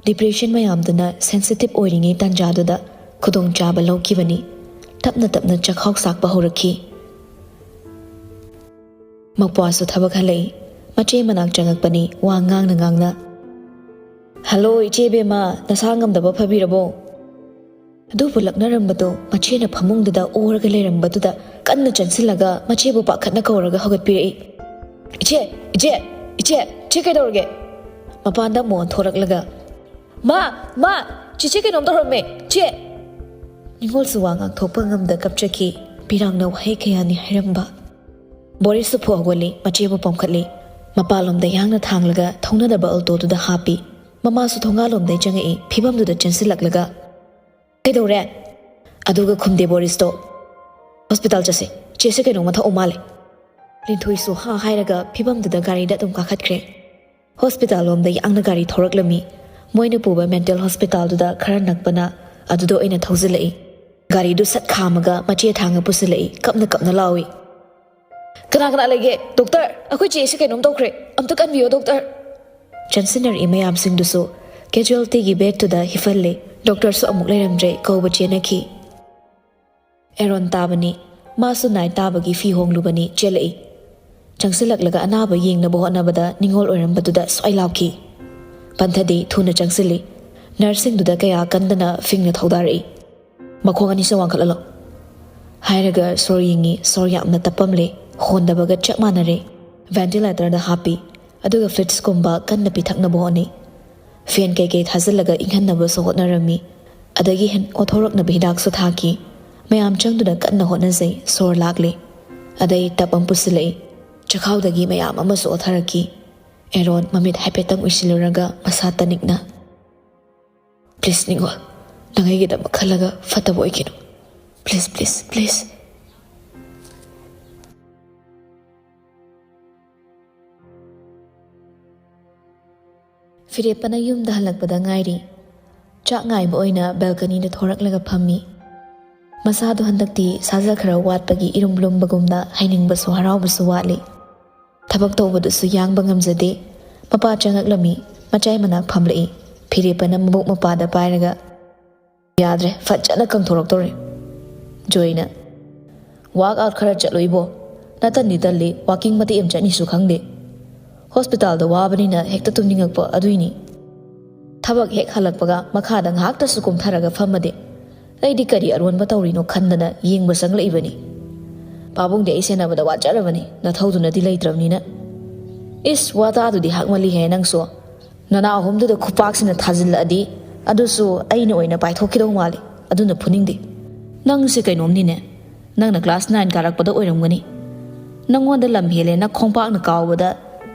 ꯗꯤꯄ꯭ꯔꯦꯁꯟ ꯃꯌꯥꯝꯗꯨꯅ ꯁꯦꯟꯁꯤꯇꯤꯚ ꯑꯣꯏꯔꯤꯉꯩ ꯇꯥꯟꯖꯥꯗꯨꯗ ꯈꯨꯗꯣꯡꯆꯥꯕ ꯂꯧꯈꯤꯕꯅꯤ꯫ ꯇꯞꯅ ꯇꯞꯅ ꯆꯈꯥꯎ ꯆꯥꯛꯄ ꯍꯧꯔꯛꯈꯤ꯫ ꯃꯄ꯭ꯋꯥꯁꯨ ꯊꯕꯛ ꯍꯜꯂꯛꯏ꯫ ꯃꯆꯦ ꯃꯅꯥꯛ ꯆꯪꯉꯛꯄꯅꯤ, ꯋꯥ ꯉꯥꯡꯅ ꯉꯥꯡꯅ꯫ "ꯍꯜꯂꯣ, ꯏꯆꯦ ꯕꯦꯝꯃ, ꯅꯁꯥ ꯉꯝꯗꯕ ꯐꯕꯤꯔꯕꯣ?" ꯑꯗꯨꯕꯨ ꯂꯛꯅꯔꯝꯕꯗꯣ ꯃꯆꯦꯅ ꯐꯃꯨꯡꯗꯨꯗ ꯑꯣꯔꯒ ꯂꯩꯔꯝꯕꯗꯨꯗ ꯀꯟꯅ ꯆꯪꯁꯤꯜꯂꯒ ꯃꯆꯦꯕꯨ ꯄꯥꯈꯠꯅ ꯀꯧꯔꯒ ꯍꯧꯒꯠꯄꯤꯔꯛꯏ꯫ "ꯏꯆꯦ, ꯏꯆꯦ, ꯏꯆꯦ, ꯏꯆꯦ ꯀꯩꯗꯧꯔꯒꯦ?" ꯃꯄꯥꯟꯗ ꯑꯃꯨꯛ ꯑꯣꯟꯊꯣꯔꯛꯂꯒ, "ꯃꯥ, ꯃꯥ, ꯆꯤꯆꯦ ꯀꯩꯅꯣꯝ ꯇꯧꯔꯝꯃꯦ, ꯆꯦ!" ꯅꯤꯉꯣꯜꯁꯨ ꯋꯥ ꯉꯥꯡꯊꯣꯛꯄ ꯉꯝꯗ ꯀꯞꯆꯈꯤ꯫ ꯄꯤꯔꯥꯡꯅ ꯋꯥꯍꯩ ꯀꯌꯥꯅꯤ ꯍꯥꯏꯔꯝꯕ꯫ ꯕꯣꯔꯤꯁꯁꯨ ꯐꯨ ꯍꯧꯒꯠꯂꯤ, ꯃꯆꯦꯕꯨ ꯄꯣꯝꯈꯠꯂꯤ꯫ ꯃꯄꯥꯟꯂꯣꯝꯗ ꯌꯥꯡꯅ ꯊꯥꯡꯂꯒ ꯊꯧꯅꯗꯕ ꯑꯜꯇꯣꯗꯨꯗ ꯍꯥꯞꯄꯤ꯫ ꯃꯃꯥꯁꯨ ꯊꯣꯡꯒꯥꯜꯂꯣꯝꯗꯩ ꯆꯪꯉꯛꯏ, ꯐꯤꯕꯝꯗꯨꯗ ꯆꯦꯟꯁꯤꯜꯂꯛꯂꯒ, "ꯀꯩꯗꯧꯔꯦ?" ꯑꯗꯨꯒ ꯈꯨꯝꯗꯦ ꯕꯣꯔꯤꯁꯇꯣ꯫ "ꯍꯣꯁꯄꯤꯇꯥꯜ ꯆꯠꯁꯦ, ꯆꯦꯁꯦ ꯀꯩꯅꯣꯝꯃ ꯊꯛꯎ ꯃꯥꯜꯂꯦ꯫" ꯂꯤꯟꯊꯣꯏꯁꯨ ꯍꯥ ꯍꯥꯏꯔꯒ ꯐꯤꯕꯝꯗꯨꯗ ꯒꯥꯔꯤꯗ ꯑꯗꯨꯝ ꯀꯥꯈꯠꯈ꯭ꯔꯦ꯫ ꯍꯣꯁꯄꯤꯇꯥꯜ ꯂꯣꯝꯗ ꯌꯥꯡꯅ ꯒꯥꯔꯤ ꯊꯧꯔꯛꯂꯝꯃꯤ꯫ ꯃꯣꯏꯅ ꯄꯨꯕ ꯃꯦꯟꯇꯦꯜ ꯍꯣꯁꯄꯤꯇꯥꯜꯗꯨꯗ ꯈꯔ ꯅꯛꯄꯅ ꯑꯗꯨꯗ ꯑꯣꯏꯅ ꯊꯧꯖꯤꯜꯂꯛꯏ꯫ ꯒꯥꯔꯤꯗꯨ ꯁꯠ ꯈꯥꯝꯃꯒ ꯃꯆꯦ ꯊꯥꯡꯉ ꯄꯨꯁꯤꯜꯂꯛꯏ, ꯀꯞꯅ ꯀꯞꯅ ꯂꯥꯎꯏ꯫ "ꯀꯅꯥ ꯀꯅꯥ ꯂꯩꯒꯦ? ꯗꯣꯛꯇꯔ, ꯑꯩꯈꯣꯏ ꯆꯦꯁꯦ ꯀꯩꯅꯣꯝ ꯇꯧꯈ꯭ꯔꯦ, ꯑꯝꯇ ꯀꯟꯕꯤꯌꯣ ꯗꯣꯛꯇꯔ!" ꯆꯪꯁꯤꯟꯅꯔꯛꯏ ꯃꯌꯥꯝꯁꯤꯡꯗꯨꯁꯨ ꯀꯦꯖꯨꯋꯦꯜꯇꯤꯒꯤ ꯕꯦꯗꯇꯨꯗ ꯍꯤꯞꯍꯜꯂꯦ꯫ ꯗꯣꯛꯇꯔꯁꯨ ꯑꯃꯨꯛ ꯂꯩꯔꯝꯗ꯭ꯔꯦ, ꯀꯧꯕ ꯆꯦꯟꯅꯈꯤ꯫ ꯑꯦꯔꯣꯟ ꯇꯥꯕꯅꯤ꯫ ꯃꯥꯁꯨ ꯅꯥꯏꯠ ꯇꯥꯕꯒꯤ ꯐꯤ ꯍꯣꯡꯂꯨꯕꯅꯤ, ꯆꯦꯜꯂꯛꯏ꯫ ꯆꯪꯁꯤꯜꯂꯛꯂꯒ ꯑꯅꯥꯕ ꯌꯦꯡꯅꯕ ꯍꯣꯠꯅꯕꯗ ꯅꯤꯉꯣꯜ ꯑꯣꯏꯔꯝꯕꯗꯨꯗ ꯁ꯭ꯋꯥꯏ ꯂꯥꯎꯈꯤ꯫ ꯄꯟꯊꯗꯤ ꯊꯨꯅ ꯆꯪꯁꯤꯜꯂꯤ꯫ ꯅꯔꯁꯁꯤꯡꯗꯨꯗ ꯀꯌꯥ ꯀꯟꯗꯅ ꯐꯤꯡꯅ ꯊꯧꯗꯥꯔꯛꯏ꯫ "ꯃꯈꯣꯡ ꯑꯅꯤꯁꯦ ꯋꯥꯡꯈꯠꯍꯜꯂꯣ" ꯍꯥꯏꯔꯒ ꯁꯣꯔ ꯌꯦꯡꯉꯤ꯫ ꯁꯣꯔ ꯌꯥꯝꯅ ꯇꯞꯄꯝꯂꯦ꯫ ꯍꯣꯟꯗꯕꯒ ꯆꯞ ꯃꯥꯟꯅꯔꯦ꯫ ꯚꯦꯟꯇꯤꯂꯦꯇꯔꯗ ꯍꯥꯞꯄꯤ꯫ ꯑꯗꯨꯒ ꯐ꯭ꯂꯨꯏꯗꯁꯀꯨꯝꯕ ꯀꯟꯅ ꯄꯤꯊꯛꯅꯕ ꯍꯣꯠꯅꯩ꯫ ꯐꯦꯟ ꯀꯩꯀꯩ ꯊꯥꯖꯤꯜꯂꯒ ꯏꯪꯍꯟꯅꯕꯁꯨ ꯍꯣꯠꯅꯔꯝꯃꯤ꯫ ꯑꯗꯒꯤ ꯍꯦꯟ ꯑꯣꯊꯣꯔꯛꯅꯕ ꯍꯤꯗꯥꯛꯁꯨ ꯊꯥꯈꯤ꯫ ꯃꯌꯥꯝ ꯆꯪꯗꯨꯅ ꯀꯟꯅ ꯍꯣꯠꯅꯖꯩ꯫ ꯁꯣꯔ ꯂꯥꯛꯂꯦ꯫ ꯑꯗꯩ ꯇꯞ ꯑꯃ ꯄꯨꯁꯤꯜꯂꯛꯏ꯫ ꯆꯈꯥꯎꯗꯒꯤ ꯃꯌꯥꯝ ꯑꯃꯁꯨ ꯑꯣꯊꯔꯛꯈꯤ꯫ ꯑꯦꯔꯣꯟ ꯃꯃꯤꯠ ꯍꯥꯏꯐꯦꯠꯇꯪ ꯎꯏꯁꯤꯜꯂꯨꯔꯒ ꯃꯁꯥ ꯇꯅꯤꯛꯅ, "ꯄ꯭ꯂꯤꯖ ꯅꯤꯉꯣꯜ, ꯅꯪ ꯑꯩꯒꯤꯗꯃꯛ ꯈꯜꯂꯒ ꯐꯠꯇꯕ ꯑꯣꯏꯒꯅꯨ꯫ Please, please, please. ꯐꯤꯔꯦꯞꯄꯅ ꯌꯨꯝꯗ ꯍꯜꯂꯛꯄꯗ ꯉꯥꯏꯔꯤ꯫ ꯆꯥꯛ ꯉꯥꯏꯕ ꯑꯣꯏꯅ ꯕꯦꯜꯀꯅꯤꯗ ꯊꯣꯔꯛꯂꯒ ꯐꯝꯃꯤ꯫ ꯃꯁꯥꯗꯣ ꯍꯟꯗꯛꯇꯤ ꯁꯥꯖ ꯈꯔ ꯋꯥꯠꯄꯒꯤ ꯏꯔꯨꯝ ꯂꯨꯝꯕꯒꯨꯝꯅ ꯍꯥꯏꯅꯤꯡꯕꯁꯨ ꯍꯔꯥꯎꯕꯁꯨ ꯋꯥꯠꯂꯤ꯫ ꯊꯕꯛ ꯇꯧꯕꯗꯨꯁꯨ ꯌꯥꯡꯕ ꯉꯝꯖꯗꯦ꯫ ꯃꯄꯥ ꯆꯪꯉꯛꯂꯝꯃꯤ꯫ ꯃꯆꯥꯏ ꯃꯅꯥꯛ ꯐꯝꯂꯛꯏ꯫ ꯐꯤꯔꯦꯞꯄꯅ ꯃꯕꯨꯛ ꯃꯄꯥꯗ ꯄꯥꯏꯔꯒ, "ꯌꯥꯗ꯭ꯔꯦ, ꯐꯖꯅ ꯀꯪꯊꯣꯔꯛꯇꯧꯔꯦ꯫" ꯖꯣꯏꯅ, "ꯋꯥꯛ ꯑꯥꯎꯠ ꯈꯔ ꯆꯠꯂꯨ ꯏꯕꯣ꯫ ꯅꯇꯟꯗꯤ ꯇꯜꯂꯤ, ꯋꯥꯀꯤꯡ ꯃꯇꯦꯛ ꯑꯃ ꯆꯠꯅꯤꯁꯨ ꯈꯪꯗꯦ꯫ ꯍꯣꯁꯄꯤꯇꯥꯜꯗ ꯋꯥꯕꯅꯤꯅ ꯍꯦꯛꯇ ꯇꯨꯝꯅꯤꯡꯉꯛꯄ ꯑꯗꯨꯏꯅꯤ꯫ ꯊꯕꯛ ꯍꯦꯛ ꯍꯜꯂꯛꯄꯒ ꯃꯈꯥꯗ ꯉꯥꯏꯍꯥꯛꯇꯁꯨ ꯀꯨꯝꯊꯔꯒ ꯐꯝꯃꯗꯤ ꯑꯩꯗꯤ ꯀꯔꯤ ꯑꯔꯣꯟꯕ ꯇꯧꯔꯤꯅꯣ ꯈꯟꯗꯅ ꯌꯦꯡꯕ ꯆꯪꯂꯛꯏꯕꯅꯤ꯫ ꯄꯥꯕꯨꯡꯗꯤ ꯑꯩ ꯁꯦꯟꯅꯕꯗ ꯋꯥꯖꯔꯕꯅꯤ, ꯅꯊꯧꯗꯨꯅꯗꯤ ꯂꯩꯇ꯭ꯔꯕꯅꯤꯅ꯫" "ꯏꯁ, ꯋꯥꯇꯥꯗꯨꯗꯤ ꯍꯥꯛꯃꯜꯂꯤꯍꯦ ꯅꯪꯁꯨ꯫ ꯅꯅꯥ ꯑꯍꯨꯝꯗꯨꯗ ꯈꯨꯄꯥꯛꯁꯤꯅ ꯊꯥꯖꯤꯜꯂꯛꯑꯗꯤ ꯑꯗꯨꯁꯨ ꯑꯩꯅ ꯑꯣꯏꯅ ꯄꯥꯏꯊꯣꯛꯈꯤꯗꯧ ꯃꯥꯜꯂꯤ꯫ ꯑꯗꯨꯅ ꯐꯨꯅꯤꯡꯗꯦ꯫ ꯅꯪꯁꯦ ꯀꯩꯅꯣꯝꯅꯤꯅꯦ꯫ ꯅꯪꯅ ꯀ꯭ꯂꯥꯁ ꯅꯥꯏꯟ ꯀꯥꯔꯛꯄꯗ ꯑꯣꯏꯔꯝꯒꯅꯤ꯫ ꯅꯪꯉꯣꯟꯗ ꯂꯝ ꯍꯦꯜꯂꯦꯅ ꯈꯣꯡꯄꯥꯛꯅ ꯀꯥꯎꯕꯗ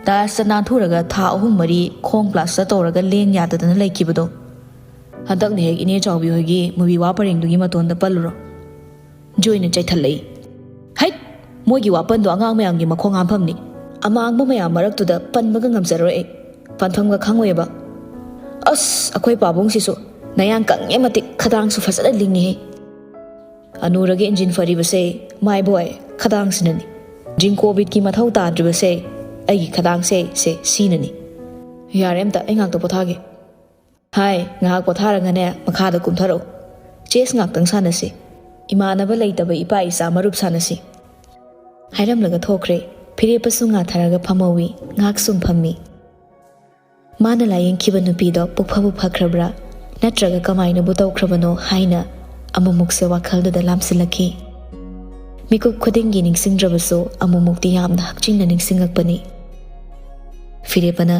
ꯇꯥꯏꯜꯁꯇ ꯅꯥꯟꯊꯨꯔꯒ ꯊꯥ ꯑꯍꯨꯝ ꯃꯔꯤ ꯈꯣꯡ ꯄ꯭ꯂꯥꯁꯇꯔ ꯇꯧꯔꯒ ꯂꯦꯡ ꯌꯥꯗꯗꯅ ꯂꯩꯈꯤꯕꯗꯣ꯫ ꯍꯟꯗꯛꯅ ꯍꯦꯛ ꯏꯅꯦ ꯆꯥꯎꯕꯤ ꯍꯣꯏꯒꯤ ꯃꯨꯕꯤ ꯋꯥ ꯄꯔꯦꯡꯗꯨꯒꯤ ꯃꯇꯣꯟꯗ ꯄꯜꯂꯨꯔꯣ꯫" ꯖꯣꯏꯅ ꯆꯩꯊꯠꯂꯛꯏ꯫ "ꯍꯩꯠ! ꯃꯣꯏꯒꯤ ꯋꯥꯄꯟꯗꯣ ꯑꯉꯥꯡ ꯃꯌꯥꯝꯒꯤ ꯃꯈꯣꯡ ꯍꯥꯝꯐꯝꯅꯤ꯫ ꯑꯃꯥꯡꯕ ꯃꯌꯥꯝ ꯃꯔꯛꯇꯨꯗ ꯄꯟꯕꯒ ꯉꯝꯖꯔꯣꯏ ꯑꯩ꯫ ꯄꯟꯐꯝꯒ ꯈꯪꯉꯣꯏꯕ꯫ ꯑꯁ, ꯑꯩꯈꯣꯏ ꯄꯥꯕꯨꯡꯁꯤꯁꯨ ꯅꯌꯥꯡ ꯀꯪꯉꯦ ꯃꯇꯤꯛ ꯈꯗꯥꯡꯁꯨ ꯐꯖꯅ ꯂꯤꯡꯉꯦꯍꯦ꯫ ꯑꯅꯨꯔꯒꯤ ꯏꯟꯖꯤꯟ ꯐꯔꯤꯕꯁꯦ ꯃꯥꯏꯕꯣꯏ ꯈꯗꯥꯡꯁꯤꯅꯅꯤ꯫ ꯖꯤꯡꯀꯣꯕꯤꯠꯀꯤ ꯃꯊꯧ ꯇꯥꯗ꯭ꯔꯤꯕꯁꯦ ꯑꯩꯒꯤ ꯈꯗꯥꯡꯁꯦ ꯁꯦ ꯁꯤꯅꯅꯤ꯫" "ꯌꯥꯔꯦ, ꯑꯝꯇ ꯑꯩ ꯉꯥꯛꯇ ꯄꯣꯊꯥꯒꯦ꯫" "ꯍꯥꯏ, ꯉꯥꯏꯍꯥꯛ ꯄꯣꯊꯥꯔꯒꯅꯦ ꯃꯈꯥꯗ ꯀꯨꯝꯊꯔꯛꯎ꯫ ꯆꯦꯁ ꯉꯥꯛꯇꯪ ꯁꯥꯟꯅꯁꯤ꯫ ꯏꯃꯥꯟꯅꯕ ꯂꯩꯇꯕ ꯏꯄꯥ ꯏꯆꯥ ꯃꯔꯨꯞ ꯁꯥꯟꯅꯁꯤ꯫" ꯍꯥꯏꯔꯝꯂꯒ ꯊꯣꯛꯈ꯭ꯔꯦ꯫ ꯐꯤꯔꯦꯞꯄꯁꯨ ꯉꯥꯊꯔꯒ ꯐꯝꯍꯧꯋꯤ꯫ ꯉꯥꯏꯍꯥꯛ ꯁꯨꯝ ꯐꯝꯃꯤ꯫ ꯃꯥꯅ ꯂꯥꯌꯦꯡꯈꯤꯕ ꯅꯨꯄꯤꯗꯣ ꯄꯨꯛꯐꯕꯨ ꯐꯈ꯭ꯔꯕ꯭ꯔꯥ, ꯅꯠꯇ꯭ꯔꯒ ꯀꯃꯥꯏꯅꯕꯨ ꯇꯧꯈ꯭ꯔꯕꯅꯣ ꯍꯥꯏꯅ ꯑꯃꯨꯛꯃꯨꯛꯁꯦ ꯋꯥꯈꯜꯗꯨꯗ ꯂꯥꯝꯁꯤꯜꯂꯛꯈꯤ꯫ ꯃꯤꯀꯨꯞ ꯈꯨꯗꯤꯡꯒꯤ ꯅꯤꯡꯁꯤꯡꯗ꯭ꯔꯕꯁꯨ ꯑꯃꯨꯛꯃꯨꯛꯇꯤ ꯌꯥꯝꯅ ꯍꯛꯆꯤꯟꯅ ꯅꯤꯡꯁꯤꯡꯉꯛꯄꯅꯤ꯫ ꯐꯤꯔꯦꯞꯄꯅ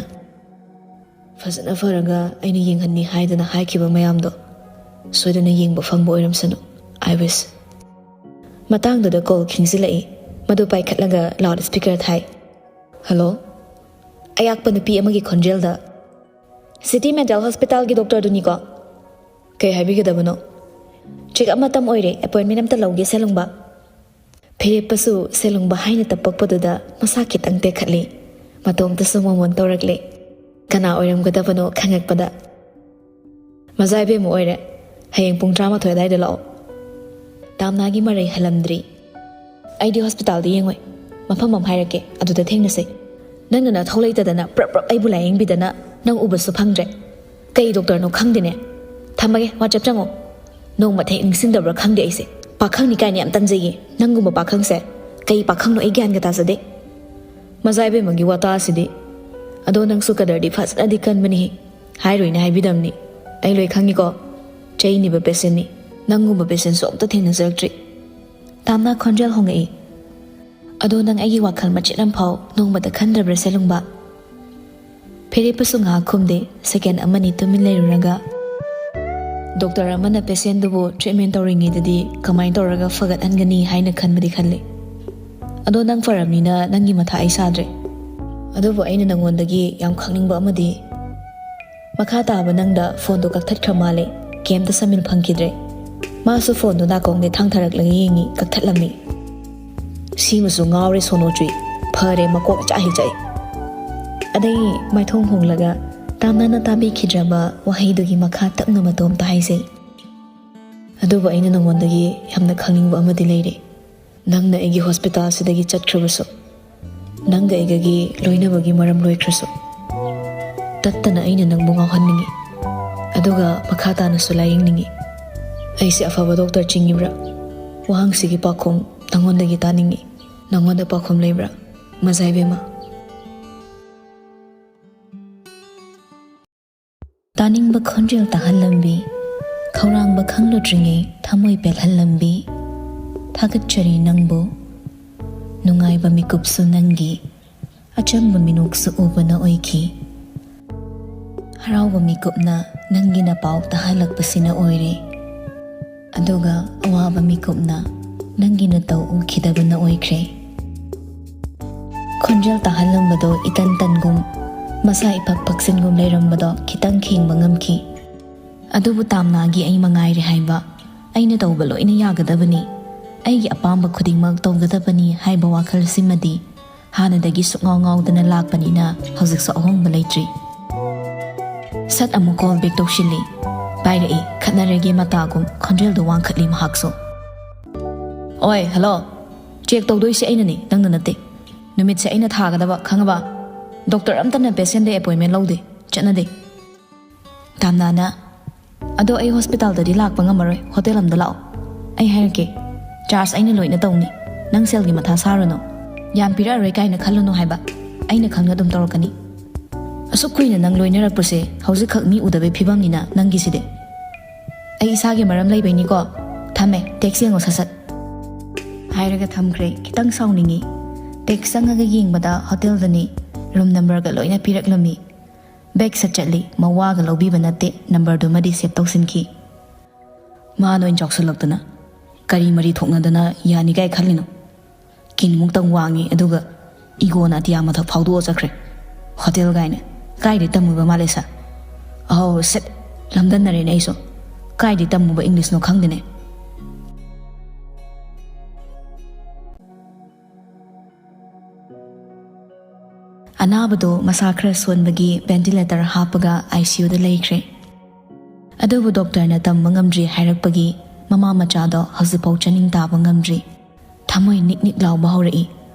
ꯐꯖꯅ ꯐꯔꯒ ꯑꯩꯅ ꯌꯦꯡꯍꯟꯅꯤ ꯍꯥꯏꯗꯅ ꯍꯥꯏꯈꯤꯕ ꯃꯌꯥꯝꯗꯣ ꯁꯣꯏꯗꯅ ꯌꯦꯡꯕ ꯐꯪꯕ ꯑꯣꯏꯔꯝꯁꯅꯨ꯫ I wish꯫ ꯃꯇꯥꯡꯗꯨꯗ ꯀꯣꯜ ꯈꯤꯡꯖꯤꯜꯂꯛꯏ꯫ ꯃꯗꯨ ꯄꯥꯏꯈꯠꯂꯒ ꯂꯥꯎꯗ ꯁ꯭ꯄꯤꯀꯔ ꯊꯥꯏ꯫ "ꯍꯜꯂꯣ?" ꯑꯌꯥꯛꯄ ꯅꯨꯄꯤ ꯑꯃꯒꯤ ꯈꯣꯟꯖꯦꯜꯗ, "ꯁꯤꯇꯤ ꯃꯦꯟꯇꯦꯜ ꯍꯣꯁꯄꯤꯇꯥꯜꯒꯤ ꯗꯣꯛꯇꯔꯗꯨꯅꯤꯀꯣ?" ꯀꯩ ꯍꯥꯏꯕꯤꯒꯗꯕꯅꯣ? ꯆꯦꯛ ꯑꯃꯇꯪ ꯑꯣꯏꯔꯦ, ꯑꯦꯄꯣꯏꯟꯃꯦꯟ ꯑꯝꯇ ꯂꯧꯒꯦ ꯁꯦꯂꯨꯡꯕ꯫ ꯐꯤꯔꯦꯞꯄꯁꯨ ꯁꯦꯂꯨꯡꯕ ꯍꯥꯏꯅ ꯇꯞꯄꯛꯄꯗꯨꯗ ꯃꯁꯥ ꯈꯤꯇꯪ ꯇꯦꯛꯈꯠꯂꯤ꯫ ꯃꯇꯣꯝꯇꯁꯨ ꯃꯣꯃꯣꯟ ꯇꯧꯔꯛꯂꯦ꯫ ꯀꯅꯥ ꯑꯣꯏꯔꯝꯒꯗꯕꯅꯣ ꯈꯪꯉꯛꯄꯗ꯫ ꯃꯖꯥ ꯏꯕꯦꯝꯃ ꯑꯣꯏꯔꯦ꯫ ꯍꯌꯦꯡ ꯄꯨꯡ ꯇꯔꯥꯃꯥꯊꯣꯏ ꯑꯗꯥꯏꯗ ꯂꯥꯛꯑꯣ꯫ ꯇꯥꯝꯅꯥꯒꯤ ꯃꯔꯩ ꯍꯜꯂꯝꯗ꯭ꯔꯤ꯫ ꯑꯩꯗꯤ ꯍꯣꯁꯄꯤꯇꯥꯜꯗ ꯌꯦꯡꯉꯣꯏ꯫ ꯃꯐꯝ ꯑꯃ ꯍꯥꯏꯔꯛꯀꯦ, ꯑꯗꯨꯗ ꯊꯦꯡꯅꯁꯦ꯫ ꯅꯪꯅ ꯅꯊꯧ ꯂꯩꯇꯗꯅ ꯄ꯭ꯔꯞ ꯄ꯭ꯔꯞ ꯑꯩꯕꯨ ꯂꯥꯌꯦꯡꯕꯤꯗꯅ ꯅꯪ ꯎꯕꯁꯨ ꯐꯪꯗ꯭ꯔꯦ꯫ ꯀꯩ ꯗꯣꯛꯇꯔꯅꯣ ꯈꯪꯗꯦꯅꯦ꯫ ꯊꯝꯃꯒꯦ, WhatsApp ꯆꯪꯉꯣ꯫ ꯅꯣꯡꯃꯇ ꯍꯦꯛ ꯅꯤꯡꯁꯤꯡꯗꯕ꯭ꯔꯥ ꯈꯪꯗꯦ ꯑꯩꯁꯦ꯫ ꯄꯥꯈꯪꯅꯤ ꯀꯥꯏꯅ ꯌꯥꯝ ꯇꯟꯖꯩꯌꯦ꯫ ꯅꯪꯒꯨꯝꯕ ꯄꯥꯈꯪꯁꯦ ꯀꯩ ꯄꯥꯈꯪꯅꯣ ꯑꯩ ꯒ꯭ꯌꯥꯟꯒ ꯇꯥꯖꯗꯦ꯫ ꯃꯖꯥ ꯏꯕꯦꯝꯃꯒꯤ ꯋꯥꯇꯥ ꯑꯁꯤꯗꯤ꯫ ꯑꯗꯣ ꯅꯪꯁꯨ ꯀꯗꯔꯗꯤ ꯐꯖꯅꯗꯤ ꯀꯟꯕꯅꯤꯍꯦ꯫ ꯍꯥꯏꯔꯣꯏꯅ ꯍꯥꯏꯕꯤꯗꯕꯅꯤ꯫ ꯑꯩ ꯂꯣꯏ ꯈꯪꯉꯤꯀꯣ꯫ ꯆꯩꯅꯤꯕ ꯄꯦꯁꯦꯟꯅꯤ꯫ ꯅꯪꯒꯨꯝꯕ ꯄꯦꯁꯦꯟꯁꯨ ꯑꯝꯇ ꯊꯦꯡꯅꯖꯔꯛꯇ꯭ꯔꯤ꯫ ꯇꯥꯝꯅꯥ ꯈꯣꯟꯖꯦꯜ ꯍꯣꯡꯉꯛꯏ꯫ ꯑꯗꯣ ꯅꯪ ꯑꯩꯒꯤ ꯋꯥꯈꯜ ꯃꯆꯦꯠ ꯑꯃꯐꯥꯎ ꯅꯣꯡꯃꯇ ꯈꯟꯗ꯭ꯔꯕ꯭ꯔꯥ ꯁꯦꯂꯨꯡꯕ? ꯐꯤꯔꯦꯞꯄꯁꯨ ꯉꯥꯏꯍꯥꯛ ꯈꯨꯝꯗꯦ, ꯁꯦꯀꯦꯟ ꯑꯃꯅꯤ ꯇꯨꯃꯤꯟ ꯂꯩꯔꯨꯔꯒ, ꯗꯣꯛꯇꯔ ꯑꯃꯅ ꯄꯦꯁꯦꯟꯗꯨꯕꯨ ꯇ꯭ꯔꯤꯠꯃꯦꯟ ꯇꯧꯔꯤꯉꯩꯗꯗꯤ ꯀꯃꯥꯏꯅ ꯇꯧꯔꯒ ꯐꯒꯠꯍꯟꯒꯅꯤ ꯍꯥꯏꯅ ꯈꯟꯕꯗꯤ ꯈꯜꯂꯤ꯫ ꯑꯗꯣ ꯅꯪ ꯐꯔꯕꯅꯤꯅ ꯅꯪꯒꯤ ꯃꯊꯥ ꯑꯩ ꯁꯥꯗ꯭ꯔꯦ꯫ ꯑꯗꯨꯕꯨ ꯑꯩꯅ ꯅꯪꯉꯣꯟꯗꯒꯤ ꯌꯥꯝ ꯈꯪꯅꯤꯡꯕ ꯑꯃꯗꯤ, ꯃꯈꯥ ꯇꯥꯕ ꯅꯪꯗ ꯐꯣꯟꯗꯣ ꯀꯛꯊꯠꯈ꯭ꯔ ꯃꯥꯜꯂꯦ, ꯀꯩꯝꯇ ꯁꯃꯤꯜ ꯐꯪꯈꯤꯗ꯭ꯔꯦ꯫ ꯃꯥꯁꯨ ꯐꯣꯟꯗꯣ ꯅꯥꯀꯣꯡꯗꯩ ꯊꯥꯡꯊꯔꯛꯂꯒ ꯌꯦꯡꯉꯤ, ꯀꯛꯊꯠꯂꯝꯃꯤ꯫ ꯁꯤꯃꯁꯨ ꯉꯥꯎꯔꯦ ꯁꯣꯅꯣꯆꯨꯏ꯫ ꯐꯔꯦ, ꯃꯀꯣꯛ ꯏꯆꯥ ꯍꯦꯛ ꯆꯥꯛꯏ꯫ ꯑꯗꯩ ꯃꯥꯏꯊꯣꯡ ꯍꯣꯡꯂꯒ ꯇꯥꯝꯅꯥꯅ ꯇꯥꯕꯤꯈꯤꯗ꯭ꯔꯕ ꯋꯥꯍꯩꯗꯨꯒꯤ ꯃꯈꯥ ꯇꯞꯅ ꯃꯇꯣꯝꯇ ꯍꯥꯏꯖꯩ꯫ ꯑꯗꯨꯕꯨ ꯑꯩꯅ ꯅꯉꯣꯟꯗꯒꯤ ꯌꯥꯝꯅ ꯈꯪꯅꯤꯡꯕ ꯑꯃꯗꯤ ꯂꯩꯔꯤ꯫ ꯅꯪꯅ ꯑꯩꯒꯤ ꯍꯣꯁꯄꯤꯇꯥꯜꯁꯤꯗꯒꯤ ꯆꯠꯈ꯭ꯔꯕꯁꯨ, ꯅꯪꯒ ꯑꯩꯒꯒꯤ ꯂꯣꯏꯅꯕꯒꯤ ꯃꯔꯝ ꯂꯣꯏꯈ꯭ꯔꯁꯨ, ꯇꯠꯇꯅ ꯑꯩꯅ ꯅꯪꯕꯨ ꯉꯥꯎꯍꯟꯅꯤꯡꯉꯤ꯫ ꯑꯗꯨꯒ ꯃꯈꯥ ꯇꯥꯅꯁꯨ ꯂꯥꯌꯦꯡꯅꯤꯡꯉꯤ꯫ ꯑꯩꯁꯦ ꯑꯐꯕ ꯗꯣꯛꯇꯔ ꯆꯤꯡꯉꯤꯕ꯭ꯔꯥ? ꯋꯥꯍꯪꯁꯤꯒꯤ ꯄꯥꯎꯈꯨꯝ ꯅꯉꯣꯟꯗꯒꯤ ꯇꯥꯅꯤꯡꯉꯤ꯫ ꯅꯉꯣꯟꯗ ꯄꯥꯎꯈꯨꯝ ꯂꯩꯕ꯭ꯔꯥ, ꯃꯖꯥ ꯏꯕꯦꯝꯃ? ꯇꯥꯅꯤꯡꯕ ꯈꯣꯟꯖꯦꯜ ꯇꯥꯍꯜꯂꯝꯕꯤ, ꯈꯧꯔꯥꯡꯕ ꯈꯪꯂꯨꯗ꯭ꯔꯤꯉꯩ ꯊꯃꯣꯏ ꯄꯦꯜꯍꯜꯂꯝꯕꯤ, ꯊꯥꯒꯠꯆꯔꯤ ꯅꯪꯕꯨ꯫ ꯅꯨꯡꯉꯥꯏꯕ ꯃꯤꯀꯨꯞꯁꯨ ꯅꯪꯒꯤ, ꯑꯆꯝꯕ ꯃꯤꯅꯣꯛꯁꯨ ꯎꯕꯅ ꯑꯣꯏꯈꯤ꯫ ꯍꯔꯥꯎꯕ ꯃꯤꯀꯨꯞꯅ ꯅꯪꯒꯤ ꯅꯄꯥꯎ ꯇꯥꯍꯜꯂꯛꯄꯁꯤꯅ ꯑꯣꯏꯔꯦ꯫ ꯑꯗꯨꯒ ꯑꯋꯥꯕ ꯃꯤꯀꯨꯞꯅ ꯅꯪꯒꯤ ꯅꯇꯧ ꯎꯈꯤꯗꯕꯅ ꯑꯣꯏꯈ꯭ꯔꯦ꯫ ꯈꯣꯟꯖꯦꯜ ꯇꯥꯍꯜꯂꯝꯕꯗꯣ ꯏꯇꯟ ꯇꯟꯒꯨꯝ, ꯃꯁꯥ ꯏꯐꯛ ꯐꯛꯆꯤꯟꯒꯨꯝ ꯂꯩꯔꯝꯕꯗꯣ ꯈꯤꯇꯪ ꯈꯦꯡꯕ ꯉꯝꯈꯤ꯫ ꯑꯗꯨꯕꯨ ꯇꯥꯝꯅꯥꯒꯤ ꯑꯩ ꯃꯉꯥꯏꯔꯦ ꯍꯥꯏꯕ, ꯑꯩꯅ ꯇꯧꯕ ꯂꯣꯏꯅ ꯌꯥꯒꯗꯕꯅꯤ, ꯑꯩꯒꯤ ꯑꯄꯥꯝꯕ ꯈꯨꯗꯤꯡꯃꯛ ꯇꯧꯒꯗꯕꯅꯤ ꯍꯥꯏꯕ ꯋꯥꯈꯜꯁꯤꯃꯗꯤ ꯍꯥꯟꯅꯗꯒꯤ ꯁꯨꯛꯉꯥꯎ ꯉꯥꯎꯗꯅ ꯂꯥꯛꯄꯅꯤꯅ ꯍꯧꯖꯤꯛꯁꯨ ꯑꯍꯣꯡꯕ ꯂꯩꯇ꯭ꯔꯤ꯫ ꯁꯠ ꯑꯃꯨꯛ ꯀꯣꯜ ꯕꯦꯛ ꯇꯧꯁꯤꯜꯂꯤ꯫ ꯄꯥꯏꯔꯛꯏ, ꯈꯠꯅꯔꯒꯦ ꯃꯇꯥꯒꯨꯝ ꯈꯣꯟꯖꯦꯜꯗꯨ ꯋꯥꯡꯈꯠꯂꯤ ꯃꯍꯥꯛꯁꯨ꯫ ꯑꯣꯏ, ꯍꯜꯂꯣ꯫ ꯆꯦꯛ ꯇꯧꯗꯣꯏꯁꯦ ꯑꯩꯅꯅꯤ, ꯅꯪꯅ ꯅꯠꯇꯦ꯫ ꯅꯨꯃꯤꯠꯁꯦ ꯑꯩꯅ ꯊꯥꯒꯗꯕ, ꯈꯪꯉꯕ? ꯗꯣꯛꯇꯔ ꯑꯝꯇꯅ ꯄꯦꯁꯦꯟꯗ ꯑꯦꯄꯣꯏꯟꯃꯦꯟ ꯂꯧꯗꯦ, ꯆꯠꯅꯗꯦ꯫ ꯇꯥꯝꯅꯥꯅ, "ꯑꯗꯣ ꯑꯩ ꯍꯣꯁꯄꯤꯇꯥꯜꯗꯗꯤ ꯂꯥꯛꯄ ꯉꯝꯃꯔꯣꯏ, ꯍꯣꯇꯦꯜ ꯑꯝꯗ ꯂꯥꯛꯑꯣ꯫ ꯑꯩ ꯍꯥꯏꯔꯛꯀꯦ, ꯆꯥꯔꯖ ꯑꯩꯅ ꯂꯣꯏꯅ ꯇꯧꯅꯤ꯫ ꯅꯪ ꯁꯦꯜꯒꯤ ꯃꯊꯥ ꯁꯥꯔꯨꯅꯨ꯫ ꯌꯥꯝ ꯄꯤꯔꯛꯑꯔꯣꯏ ꯀꯥꯏꯅ ꯈꯜꯂꯨꯅꯨ ꯍꯥꯏꯕ꯫ ꯑꯩꯅ ꯈꯪꯅ ꯑꯗꯨꯝ ꯇꯧꯔꯛꯀꯅꯤ꯫ ꯑꯁꯨꯛ ꯀꯨꯏꯅ ꯅꯪ ꯂꯣꯏꯅꯔꯛꯄꯁꯦ ꯍꯧꯖꯤꯛꯈꯛ ꯃꯤ ꯎꯗꯕꯩ ꯐꯤꯕꯝꯅꯤꯅ ꯅꯪꯒꯤꯁꯤꯗꯤ꯫ ꯑꯩ ꯏꯁꯥꯒꯤ ꯃꯔꯝ ꯂꯩꯕꯩꯅꯤꯀꯣ꯫ ꯊꯝꯃꯦ, ꯇꯦꯛꯁ ꯌꯦꯡꯉꯣ ꯁꯠ ꯁꯠ"꯫ ꯍꯥꯏꯔꯒ ꯊꯝꯈ꯭ꯔꯦ꯫ ꯈꯤꯇꯪ ꯁꯥꯎꯅꯤꯡꯉꯤ꯫ ꯇꯦꯛꯁ ꯆꯪꯉꯒ ꯌꯦꯡꯕꯗ ꯍꯣꯇꯦꯜꯗꯅꯤ꯫ ꯔꯨꯝ ꯅꯝꯕꯔꯒ ꯂꯣꯏꯅ ꯄꯤꯔꯛꯂꯝꯃꯤ꯫ ꯕꯦꯛ ꯁꯠ ꯆꯠꯂꯤ꯫ ꯃꯋꯥꯒ ꯂꯧꯕꯤꯕ ꯅꯠꯇꯦ, ꯅꯝꯕꯔꯗꯨꯃꯗꯤ ꯁꯦꯚ ꯇꯧꯁꯤꯟꯈꯤ꯫ ꯃꯥꯅ ꯑꯣꯏꯅ ꯆꯥꯎꯁꯜꯂꯛꯇꯅ, ꯀꯔꯤ ꯃꯔꯤ ꯊꯣꯛꯅꯗꯅ ꯌꯥꯅꯤ ꯀꯥꯏ ꯈꯜꯂꯤꯅꯣ? ꯀꯤꯟꯃꯨꯛꯇꯪ ꯋꯥꯡꯉꯤ, ꯑꯗꯨꯒ ꯏꯒꯣꯅ ꯑꯇꯤꯌꯥ ꯃꯊꯛ ꯐꯥꯎꯗꯣꯛꯑ ꯆꯠꯈ꯭ꯔꯦ꯫ ꯍꯣꯇꯦꯜ ꯀꯥꯏꯅ꯫ ꯀꯥꯏꯗꯩ ꯇꯝꯃꯨꯕ ꯃꯥꯜꯂꯦ ꯁꯥꯔ? ꯑꯍꯧ ꯁꯦꯠ, ꯂꯝꯗꯟꯅꯔꯦꯅꯦ ꯑꯩꯁꯨ꯫ ꯀꯥꯏꯗꯩ ꯇꯝꯃꯨꯕ ꯏꯪꯂꯤꯁꯅꯣ ꯈꯪꯗꯦꯅꯦ꯫ ꯑꯅꯥꯕꯗꯣ ꯃꯁꯥ ꯈꯔ ꯁꯣꯟꯕꯒꯤ ꯚꯦꯟꯇꯤꯂꯦꯇꯔ ꯍꯥꯞꯄꯒ ꯑꯥꯏ ꯁꯤ ꯌꯨꯗ ꯂꯩꯈ꯭ꯔꯦ꯫ ꯑꯗꯨꯕꯨ ꯗꯣꯛꯇꯔꯅ ꯇꯝꯕ ꯉꯝꯗ꯭ꯔꯤ ꯍꯥꯏꯔꯛꯄꯒꯤ ꯃꯃꯥ ꯃꯆꯥꯗꯣ ꯍꯧꯖꯤꯛꯐꯥꯎ ꯆꯥꯅꯤꯡ ꯇꯥꯕ ꯉꯝꯗ꯭ꯔꯤ꯫ ꯊꯃꯣꯏ ꯅꯤꯛ ꯅꯤꯛ ꯂꯥꯎꯕ ꯍꯧꯔꯛꯏ꯫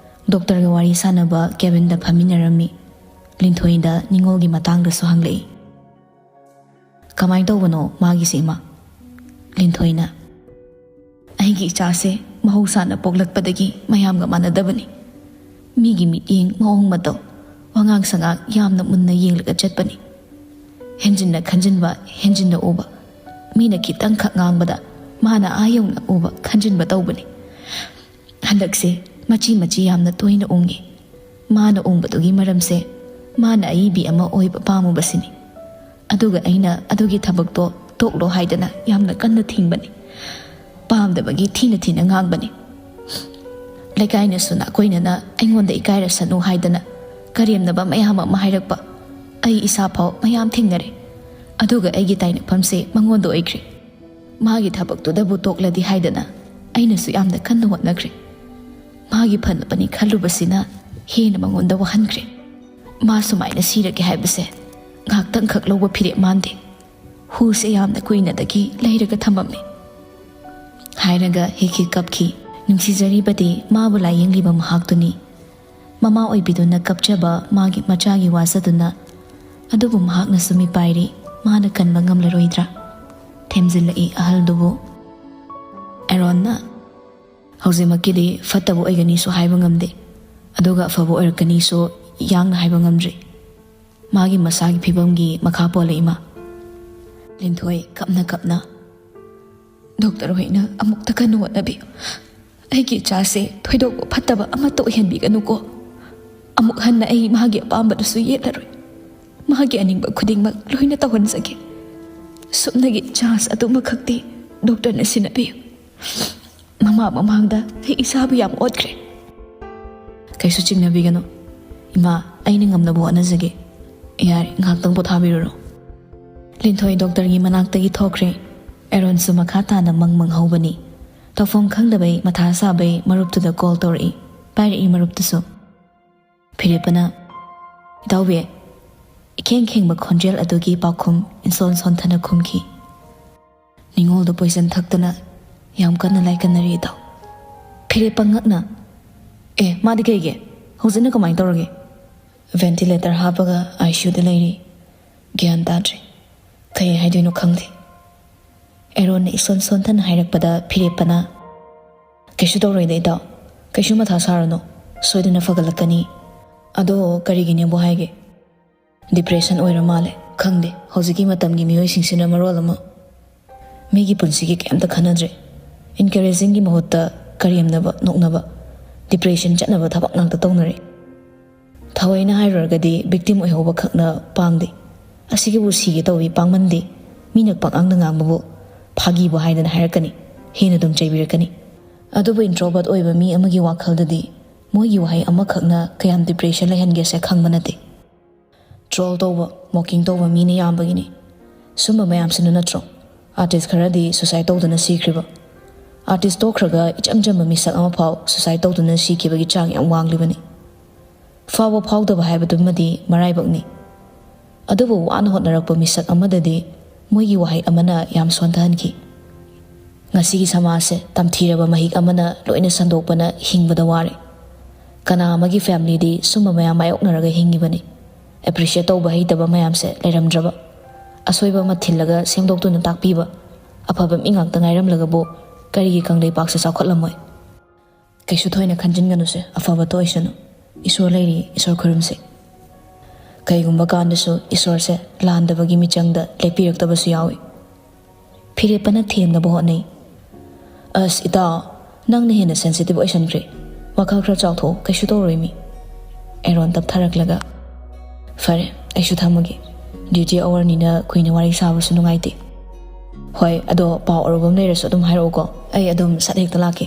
ꯗꯣꯛꯇꯔꯒ ꯋꯥꯔꯤ ꯁꯥꯟꯅꯕ ꯀꯦꯕꯤꯟꯗ ꯐꯝꯃꯤꯟꯅꯔꯝꯃꯤ꯫ ꯂꯤꯟꯊꯣꯏꯗ ꯅꯤꯉꯣꯜꯒꯤ ꯃꯇꯥꯡꯗꯁꯨ ꯍꯪꯂꯛꯏ꯫ "ꯀꯃꯥꯏꯅ ꯇꯧꯕꯅꯣ ꯃꯥꯒꯤꯁꯦ, ꯏꯃꯥ?" ꯂꯤꯟꯊꯣꯏꯅ, "ꯑꯩꯒꯤ ꯏꯆꯥꯁꯦ ꯃꯍꯧꯁꯥꯅ ꯄꯣꯛꯂꯛꯄꯗꯒꯤ ꯃꯌꯥꯝꯒ ꯃꯥꯟꯅꯗꯕꯅꯤ꯫ ꯃꯤꯒꯤ ꯃꯤꯠꯌꯦꯡ, ꯃꯑꯣꯡ ꯃꯇꯧ, ꯋꯥꯉꯥꯡ ꯁꯉꯥꯡ ꯌꯥꯝꯅ ꯃꯨꯟꯅ ꯌꯦꯡꯂꯒ ꯆꯠꯄꯅꯤ꯫ ꯍꯦꯟꯖꯤꯟꯅ ꯈꯟꯖꯤꯟꯕ, ꯍꯦꯟꯖꯤꯟꯅ ꯎꯕ, ꯃꯤꯅ ꯈꯤꯇꯪꯈꯛ ꯉꯥꯡꯕꯗ ꯃꯥꯅ ꯑꯥ ꯌꯧꯅ ꯎꯕ, ꯈꯟꯖꯤꯟꯕ ꯇꯧꯕꯅꯤ꯫ ꯍꯟꯗꯛꯁꯦ ꯃꯆꯤ ꯃꯆꯤ ꯌꯥꯝꯅ ꯇꯣꯏꯅ ꯎꯡꯉꯤ꯫ ꯃꯥꯅ ꯎꯡꯕꯗꯨꯒꯤ ꯃꯔꯝꯁꯦ ꯃꯥꯅ ꯑꯏꯕꯤ ꯑꯃ ꯑꯣꯏꯕ ꯄꯥꯝꯃꯨꯕꯁꯤꯅꯤ꯫ ꯑꯗꯨꯒ ꯑꯩꯅ ꯑꯗꯨꯒꯤ ꯊꯕꯛꯇꯣ ꯇꯣꯛꯂꯣ ꯍꯥꯏꯗꯅ ꯌꯥꯝꯅ ꯀꯟꯅ ꯊꯤꯡꯕꯅꯤ꯫ ꯄꯥꯝꯗꯕꯒꯤ ꯊꯤꯅ ꯊꯤꯅ ꯉꯥꯡꯕꯅꯤ꯫ ꯂꯩꯀꯥꯏꯅꯁꯨ ꯅꯥꯀꯣꯏꯅꯅ ꯑꯩꯉꯣꯟꯗ ꯏꯀꯥꯏꯔꯁꯅꯨ ꯍꯥꯏꯗꯅ ꯀꯔꯦꯝꯅꯕ ꯃꯌꯥꯝ ꯑꯃ ꯍꯥꯏꯔꯛꯄ ꯑꯩ ꯏꯁꯥ ꯐꯥꯎ ꯃꯌꯥꯝ ꯊꯦꯡꯅꯔꯦ꯫ ꯑꯗꯨꯒ ꯑꯩꯒꯤ ꯇꯥꯏꯅꯐꯝꯁꯦ ꯃꯉꯣꯟꯗ ꯑꯣꯏꯈ꯭ꯔꯦ꯫ ꯃꯥꯒꯤ ꯊꯕꯛꯇꯨꯗꯕꯨ ꯇꯣꯛꯂꯗꯤ ꯍꯥꯏꯗꯅ ꯑꯩꯅꯁꯨ ꯌꯥꯝꯅ ꯀꯟꯅ ꯍꯣꯠꯅꯈ꯭ꯔꯦ꯫ ꯃꯥꯒꯤ ꯐꯅꯕꯅꯤ ꯈꯜꯂꯨꯕꯁꯤꯅ ꯍꯦꯟꯅ ꯃꯉꯣꯟꯗ ꯋꯥꯍꯟꯈ꯭ꯔꯦ꯫ ꯃꯥ ꯁꯨꯃꯥꯏꯅ ꯁꯤꯔꯒꯦ ꯍꯥꯏꯕꯁꯦ ꯉꯥꯏꯍꯥꯛꯇꯪꯈꯛ ꯂꯧꯕ ꯐꯤꯔꯦꯞ ꯃꯥꯟꯗꯦ꯫ ꯍꯨꯁꯦ ꯌꯥꯝꯅ ꯀꯨꯏꯅꯗꯒꯤ ꯂꯩꯔꯒ ꯊꯝꯃꯝꯃꯤ꯫ ꯍꯥꯏꯔꯒ ꯍꯤꯛ ꯍꯤꯛ ꯀꯞꯈꯤ꯫ ꯅꯨꯡꯁꯤꯖꯔꯤꯕꯗꯤ ꯃꯥꯕꯨ ꯂꯥꯏꯌꯦꯡꯂꯤꯕ ꯃꯍꯥꯛꯇꯨꯅꯤ꯫ ꯃꯃꯥ ꯑꯣꯏꯕꯤꯗꯨꯅ ꯀꯞꯆꯕ ꯃꯥꯒꯤ ꯃꯆꯥꯒꯤ ꯋꯥꯖꯗꯨꯅ꯫ ꯑꯗꯨꯕꯨ ꯃꯍꯥꯛꯅꯁꯨ ꯃꯤꯄꯥꯏꯔꯤ꯫ ꯃꯥꯅ ꯀꯟꯕ ꯉꯝꯂꯔꯣꯏꯗ꯭ꯔꯥ? ꯊꯦꯝꯖꯤꯜꯂꯛꯏ ꯑꯍꯜꯗꯨꯕꯨ꯫ ꯑꯦꯔꯣꯟꯅ, "ꯍꯧꯖꯤꯛꯃꯛꯀꯤꯗꯤ ꯐꯠꯇꯕ ꯑꯣꯏꯒꯅꯤꯁꯨ ꯍꯥꯏꯕ ꯉꯝꯗꯦ, ꯑꯗꯨꯒ ꯑꯐꯕ ꯑꯣꯏꯔꯛꯀꯅꯤꯁꯨ ꯌꯥꯡꯅ ꯍꯥꯏꯕ ꯉꯝꯗ꯭ꯔꯤ꯫ ꯃꯥꯒꯤ ꯃꯁꯥꯒꯤ ꯐꯤꯕꯝꯒꯤ ꯃꯈꯥ ꯄꯣꯜꯂꯦ, ꯏꯃꯥ꯫" ꯂꯤꯟꯊꯣꯏ ꯀꯞꯅ ꯀꯞꯅ, "ꯗꯣꯛꯇꯔ ꯍꯣꯏꯅ ꯑꯃꯨꯛꯇ ꯀꯟꯅ ꯍꯣꯠꯅꯕꯤꯌꯨ꯫ ꯑꯩꯒꯤ ꯏꯆꯥꯁꯦ ꯊꯣꯏꯗꯣꯛꯄ ꯐꯠꯇꯕ ꯑꯃꯠꯇ ꯑꯣꯏꯍꯟꯕꯤꯒꯅꯨꯀꯣ꯫ ꯑꯃꯨꯛ ꯍꯟꯅ ꯑꯩ ꯃꯥꯒꯤ ꯑꯄꯥꯝꯕꯗꯨꯁꯨ ꯌꯦꯠꯂꯔꯣꯏ꯫ ꯃꯥꯒꯤ ꯑꯅꯤꯡꯕ ꯈꯨꯗꯤꯡꯃꯛ ꯂꯣꯏꯅ ꯇꯧꯍꯟꯖꯒꯦ꯫ ꯁꯨꯞꯅꯒꯤ ꯆꯥꯟꯁ ꯑꯗꯨꯃꯈꯛꯇꯤ ꯗꯣꯛꯇꯔꯅ ꯁꯤꯟꯅꯕꯤꯌꯨ꯫ ꯃꯃꯥ ꯃꯃꯥꯡꯗ ꯑꯩ ꯏꯁꯥꯕꯨ ꯌꯥꯝ ꯑꯣꯠꯈ꯭ꯔꯦ꯫" "ꯀꯩꯁꯨ ꯆꯤꯡꯅꯕꯤꯒꯅꯨ ꯏꯃꯥ, ꯑꯩꯅ ꯉꯝꯅꯕ ꯍꯣꯠꯅꯖꯒꯦ꯫ ꯌꯥꯔꯦ, ꯉꯥꯏꯍꯥꯛꯇꯪ ꯄꯣꯊꯥꯕꯤꯔꯨꯔꯣ꯫" ꯂꯤꯟꯊꯣꯏ ꯗꯣꯛꯇꯔꯒꯤ ꯃꯅꯥꯛꯇꯒꯤ ꯊꯣꯛꯈ꯭ꯔꯦ꯫ ꯑꯦꯔꯣꯟꯁꯨ ꯃꯈꯥ ꯇꯥꯅ ꯃꯪ ꯃꯪꯍꯧꯕꯅꯤ꯫ ꯇꯧꯐꯝ ꯈꯪꯗꯕꯩ ꯃꯊꯥ ꯁꯥꯕꯩ ꯃꯔꯨꯞꯇꯨꯗ ꯀꯣꯜ ꯇꯧꯔꯛꯏ꯫ ꯄꯥꯏꯔꯛꯏ ꯃꯔꯨꯞꯇꯨꯁꯨ꯫ ꯐꯤꯔꯦꯞꯄꯅ, "ꯏꯇꯥꯎꯕꯤ", ꯏꯈꯦꯡ ꯈꯦꯡꯕ ꯈꯣꯟꯖꯦꯜ ꯑꯗꯨꯒꯤ ꯄꯥꯎꯈꯨꯝ ꯏꯟꯁꯣꯟ ꯁꯣꯟꯊꯅ ꯈꯨꯝꯈꯤ꯫ "ꯅꯤꯉꯣꯜꯗꯣ ꯄꯣꯏꯖꯟ ꯊꯛꯇꯅ ꯌꯥꯝ ꯀꯟꯅ ꯂꯥꯏꯀꯠꯅꯔꯤ, ꯏꯇꯥꯎ꯫" ꯐꯤꯔꯦꯞꯄ ꯉꯛꯅ, "ꯑꯦ, ꯃꯥꯗꯤ ꯀꯩꯒꯤ? ꯍꯧꯖꯤꯛꯅ ꯀꯃꯥꯏꯅ ꯇꯧꯔꯒꯦ?" "ꯚꯦꯟꯇꯤꯂꯦꯇꯔ ꯍꯥꯞꯄꯒ ꯑꯥꯏ ꯁꯤ ꯌꯨꯗ ꯂꯩꯔꯤ꯫ ꯒ꯭ꯌꯥꯟ ꯇꯥꯗ꯭ꯔꯦ꯫ ꯀꯩ ꯍꯥꯏꯗꯣꯏꯅꯣ ꯈꯪꯗꯦ꯫" ꯑꯦꯔꯣꯟꯅ ꯏꯁꯣꯟ ꯁꯣꯟꯊꯅ ꯍꯥꯏꯔꯛꯄꯗ ꯐꯤꯔꯦꯞꯄꯅ, "ꯀꯩꯁꯨ ꯇꯧꯔꯣꯏꯗ, ꯏꯇꯥꯎ꯫ ꯀꯩꯁꯨ ꯃꯊꯥ ꯁꯥꯔꯨꯅꯨ꯫ ꯁꯣꯏꯗꯅ ꯐꯒꯠꯂꯛꯀꯅꯤ꯫ ꯑꯗꯣ ꯀꯔꯤꯒꯤꯅꯦꯕꯨ ꯍꯥꯏꯒꯦ?" "ꯗꯤꯄ꯭ꯔꯦꯁꯟ ꯑꯣꯏꯔ ꯃꯥꯜꯂꯦ꯫ ꯈꯪꯗꯦ, ꯍꯧꯖꯤꯛꯀꯤ ꯃꯇꯝꯒꯤ ꯃꯤꯑꯣꯏꯁꯤꯡꯁꯤꯅ ꯃꯔꯣꯜ ꯑꯃ ꯃꯤꯒꯤ ꯄꯨꯟꯁꯤꯒꯤ ꯀꯩꯝꯇ ꯈꯟꯅꯗ꯭ꯔꯦ꯫ ꯏꯟꯀꯔꯦꯖꯤꯡꯒꯤ ꯃꯍꯨꯠꯇ ꯀꯔꯦꯝꯅꯕ, ꯅꯣꯛꯅꯕ, ꯗꯤꯄ꯭ꯔꯦꯁꯟ ꯆꯠꯅꯕ ꯊꯕꯛ ꯉꯥꯛꯇ ꯇꯧꯅꯔꯦ꯫ ꯊꯑꯣꯏꯅ ꯍꯥꯏꯔꯨꯔꯒꯗꯤ ꯚꯤꯛꯇꯤꯝ ꯑꯣꯏꯍꯧꯕ ꯈꯛꯅ ꯄꯥꯡꯗꯦ꯫ ꯑꯁꯤꯒꯤꯕꯨ ꯁꯤꯒꯦ ꯇꯧꯏ, ꯄꯥꯡꯃꯟꯗꯦ꯫ ꯃꯤꯅ ꯄꯪꯉꯥꯡꯗ ꯉꯥꯡꯕꯕꯨ ꯐꯥꯒꯤꯕꯨ ꯍꯥꯏꯗꯅ ꯍꯥꯏꯔꯛꯀꯅꯤ꯫ ꯍꯦꯟꯅ ꯑꯗꯨꯝ ꯆꯩꯕꯤꯔꯛꯀꯅꯤ꯫ ꯑꯗꯨꯕꯨ ꯏꯟꯇ꯭ꯔꯣꯕꯔꯠ ꯑꯣꯏꯕ ꯃꯤ ꯑꯃꯒꯤ ꯋꯥꯈꯜꯗꯗꯤ ꯃꯣꯏꯒꯤ ꯋꯥꯍꯩ ꯑꯃꯈꯛꯅ ꯀꯌꯥꯝ ꯗꯤꯄ꯭ꯔꯦꯁꯟ ꯂꯩꯍꯟꯒꯦꯁꯦ ꯈꯪꯕ ꯅꯠꯇꯦ꯫ ꯇ꯭ꯔꯣꯜ ꯇꯧꯕ, ꯃꯣꯀꯤꯡ ꯇꯧꯕ ꯃꯤꯅ ꯌꯥꯝꯕꯒꯤꯅꯤ꯫ ꯁꯨꯝꯕ ꯃꯌꯥꯝꯁꯤꯅ ꯅꯠꯇ꯭ꯔꯣ ꯑꯥꯔꯇꯤꯁ ꯈꯔꯗꯤ ꯁꯨꯁꯥꯏꯠ ꯇꯧꯗꯨꯅ ꯁꯤꯈ꯭ꯔꯤꯕ? ꯑꯥꯔꯇꯤꯁ ꯇꯣꯛꯈ꯭ꯔꯒ ꯏꯆꯝ ꯆꯝꯕ ꯃꯤꯁꯛ ꯑꯃꯐꯥꯎ ꯁꯨꯁꯥꯏꯠ ꯇꯧꯗꯨꯅ ꯁꯤꯈꯤꯕꯒꯤ ꯆꯥꯡ ꯌꯥꯝ ꯋꯥꯡꯂꯤꯕꯅꯤ꯫ ꯐꯥꯎꯕ ꯐꯥꯎꯗꯕ ꯍꯥꯏꯕꯗꯨꯃꯗꯤ ꯃꯔꯥꯏꯕꯛꯅꯤ꯫ ꯑꯗꯨꯕꯨ ꯋꯥꯅ ꯍꯣꯠꯅꯔꯛꯄ ꯃꯤꯁꯛ ꯑꯃꯗꯗꯤ ꯃꯣꯏꯒꯤ ꯋꯥꯍꯩ ꯑꯃꯅ ꯌꯥꯝ ꯁꯣꯟꯊꯍꯟꯈꯤ꯫ ꯉꯁꯤꯒꯤ ꯁꯃꯥꯖꯁꯦ ꯇꯝꯊꯤꯔꯕ ꯃꯍꯤꯛ ꯑꯃꯅ ꯂꯣꯏꯅ ꯁꯟꯗꯣꯛꯄꯅ ꯍꯤꯡꯕꯗ ꯋꯥꯔꯦ꯫ ꯀꯅꯥ ꯑꯃꯒꯤ ꯐꯦꯃꯤꯂꯤꯗꯤ ꯁꯨꯝꯕ ꯃꯌꯥꯝ ꯃꯥꯌꯣꯛꯅꯔꯒ ꯍꯤꯡꯉꯤꯕꯅꯤ꯫ ꯑꯦꯄ꯭ꯔꯤꯁꯤꯌꯦꯠ ꯇꯧꯕ ꯍꯩꯇꯕ ꯃꯌꯥꯝꯁꯦ ꯂꯩꯔꯝꯗ꯭ꯔꯕ? ꯑꯁꯣꯏꯕ ꯑꯃ ꯊꯤꯜꯂꯒ ꯁꯦꯝꯗꯣꯛꯇꯨꯅ ꯇꯥꯛꯄꯤꯕ ꯑꯐꯕ ꯃꯤ ꯉꯥꯛꯇ ꯉꯥꯏꯔꯝꯂꯒꯕꯨ ꯀꯔꯤꯒꯤ ꯀꯪꯂꯩꯄꯥꯛꯁꯦ ꯆꯥꯎꯈꯠꯂꯝꯃꯣꯏ? ꯀꯩꯁꯨ ꯊꯣꯏꯅ ꯈꯟꯖꯤꯟꯒꯅꯨꯁꯦ, ꯑꯐꯕꯇ ꯑꯣꯏꯁꯅꯨ꯫ ꯏꯁꯣꯔ ꯂꯩꯔꯤ, ꯏꯁꯣꯔ ꯈꯨꯔꯨꯝꯁꯦ꯫ ꯀꯩꯒꯨꯝꯕ ꯀꯥꯟꯗꯁꯨ ꯏꯁꯣꯔꯁꯦ ꯂꯥꯟꯗꯕꯒꯤ ꯃꯤꯆꯪꯗ ꯂꯦꯞꯄꯤꯔꯛꯇꯕꯁꯨ ꯌꯥꯎꯏ꯫ ꯐꯤꯔꯦꯞꯄꯅ ꯊꯦꯝꯅꯕ ꯍꯣꯠꯅꯩ꯫ "ꯑꯁ ꯏꯇꯥꯎ, ꯅꯪꯅ ꯍꯦꯟꯅ ꯁꯦꯟꯁꯤꯇꯤꯚ ꯑꯣꯏꯁꯟꯈ꯭ꯔꯦ꯫ ꯋꯥꯈꯜ ꯈꯔ ꯆꯥꯎꯊꯣꯛꯑꯣ, ꯀꯩꯁꯨ ꯇꯧꯔꯣꯏ ꯃꯤ꯫" ꯑꯦꯔꯣꯟ ꯇꯞꯊꯔꯛꯂꯒ, "ꯐꯔꯦ, ꯑꯩꯁꯨ ꯊꯝꯃꯒꯦ꯫ ꯗ꯭ꯌꯨꯇꯤ ꯑꯋꯔꯅꯤꯅ ꯀꯨꯏꯅ ꯋꯥꯔꯤ ꯁꯥꯕꯁꯨ ꯅꯨꯡꯉꯥꯏꯇꯦ꯫" "ꯍꯣꯏ, ꯑꯗꯣ ꯄꯥꯎ ꯑꯔꯨꯕ ꯑꯃ ꯂꯩꯔꯁꯨ ꯑꯗꯨꯝ ꯍꯥꯏꯔꯛꯎꯀꯣ, ꯑꯩ ꯑꯗꯨꯝ ꯁꯠ ꯍꯦꯛꯇ ꯂꯥꯛꯀꯦ꯫"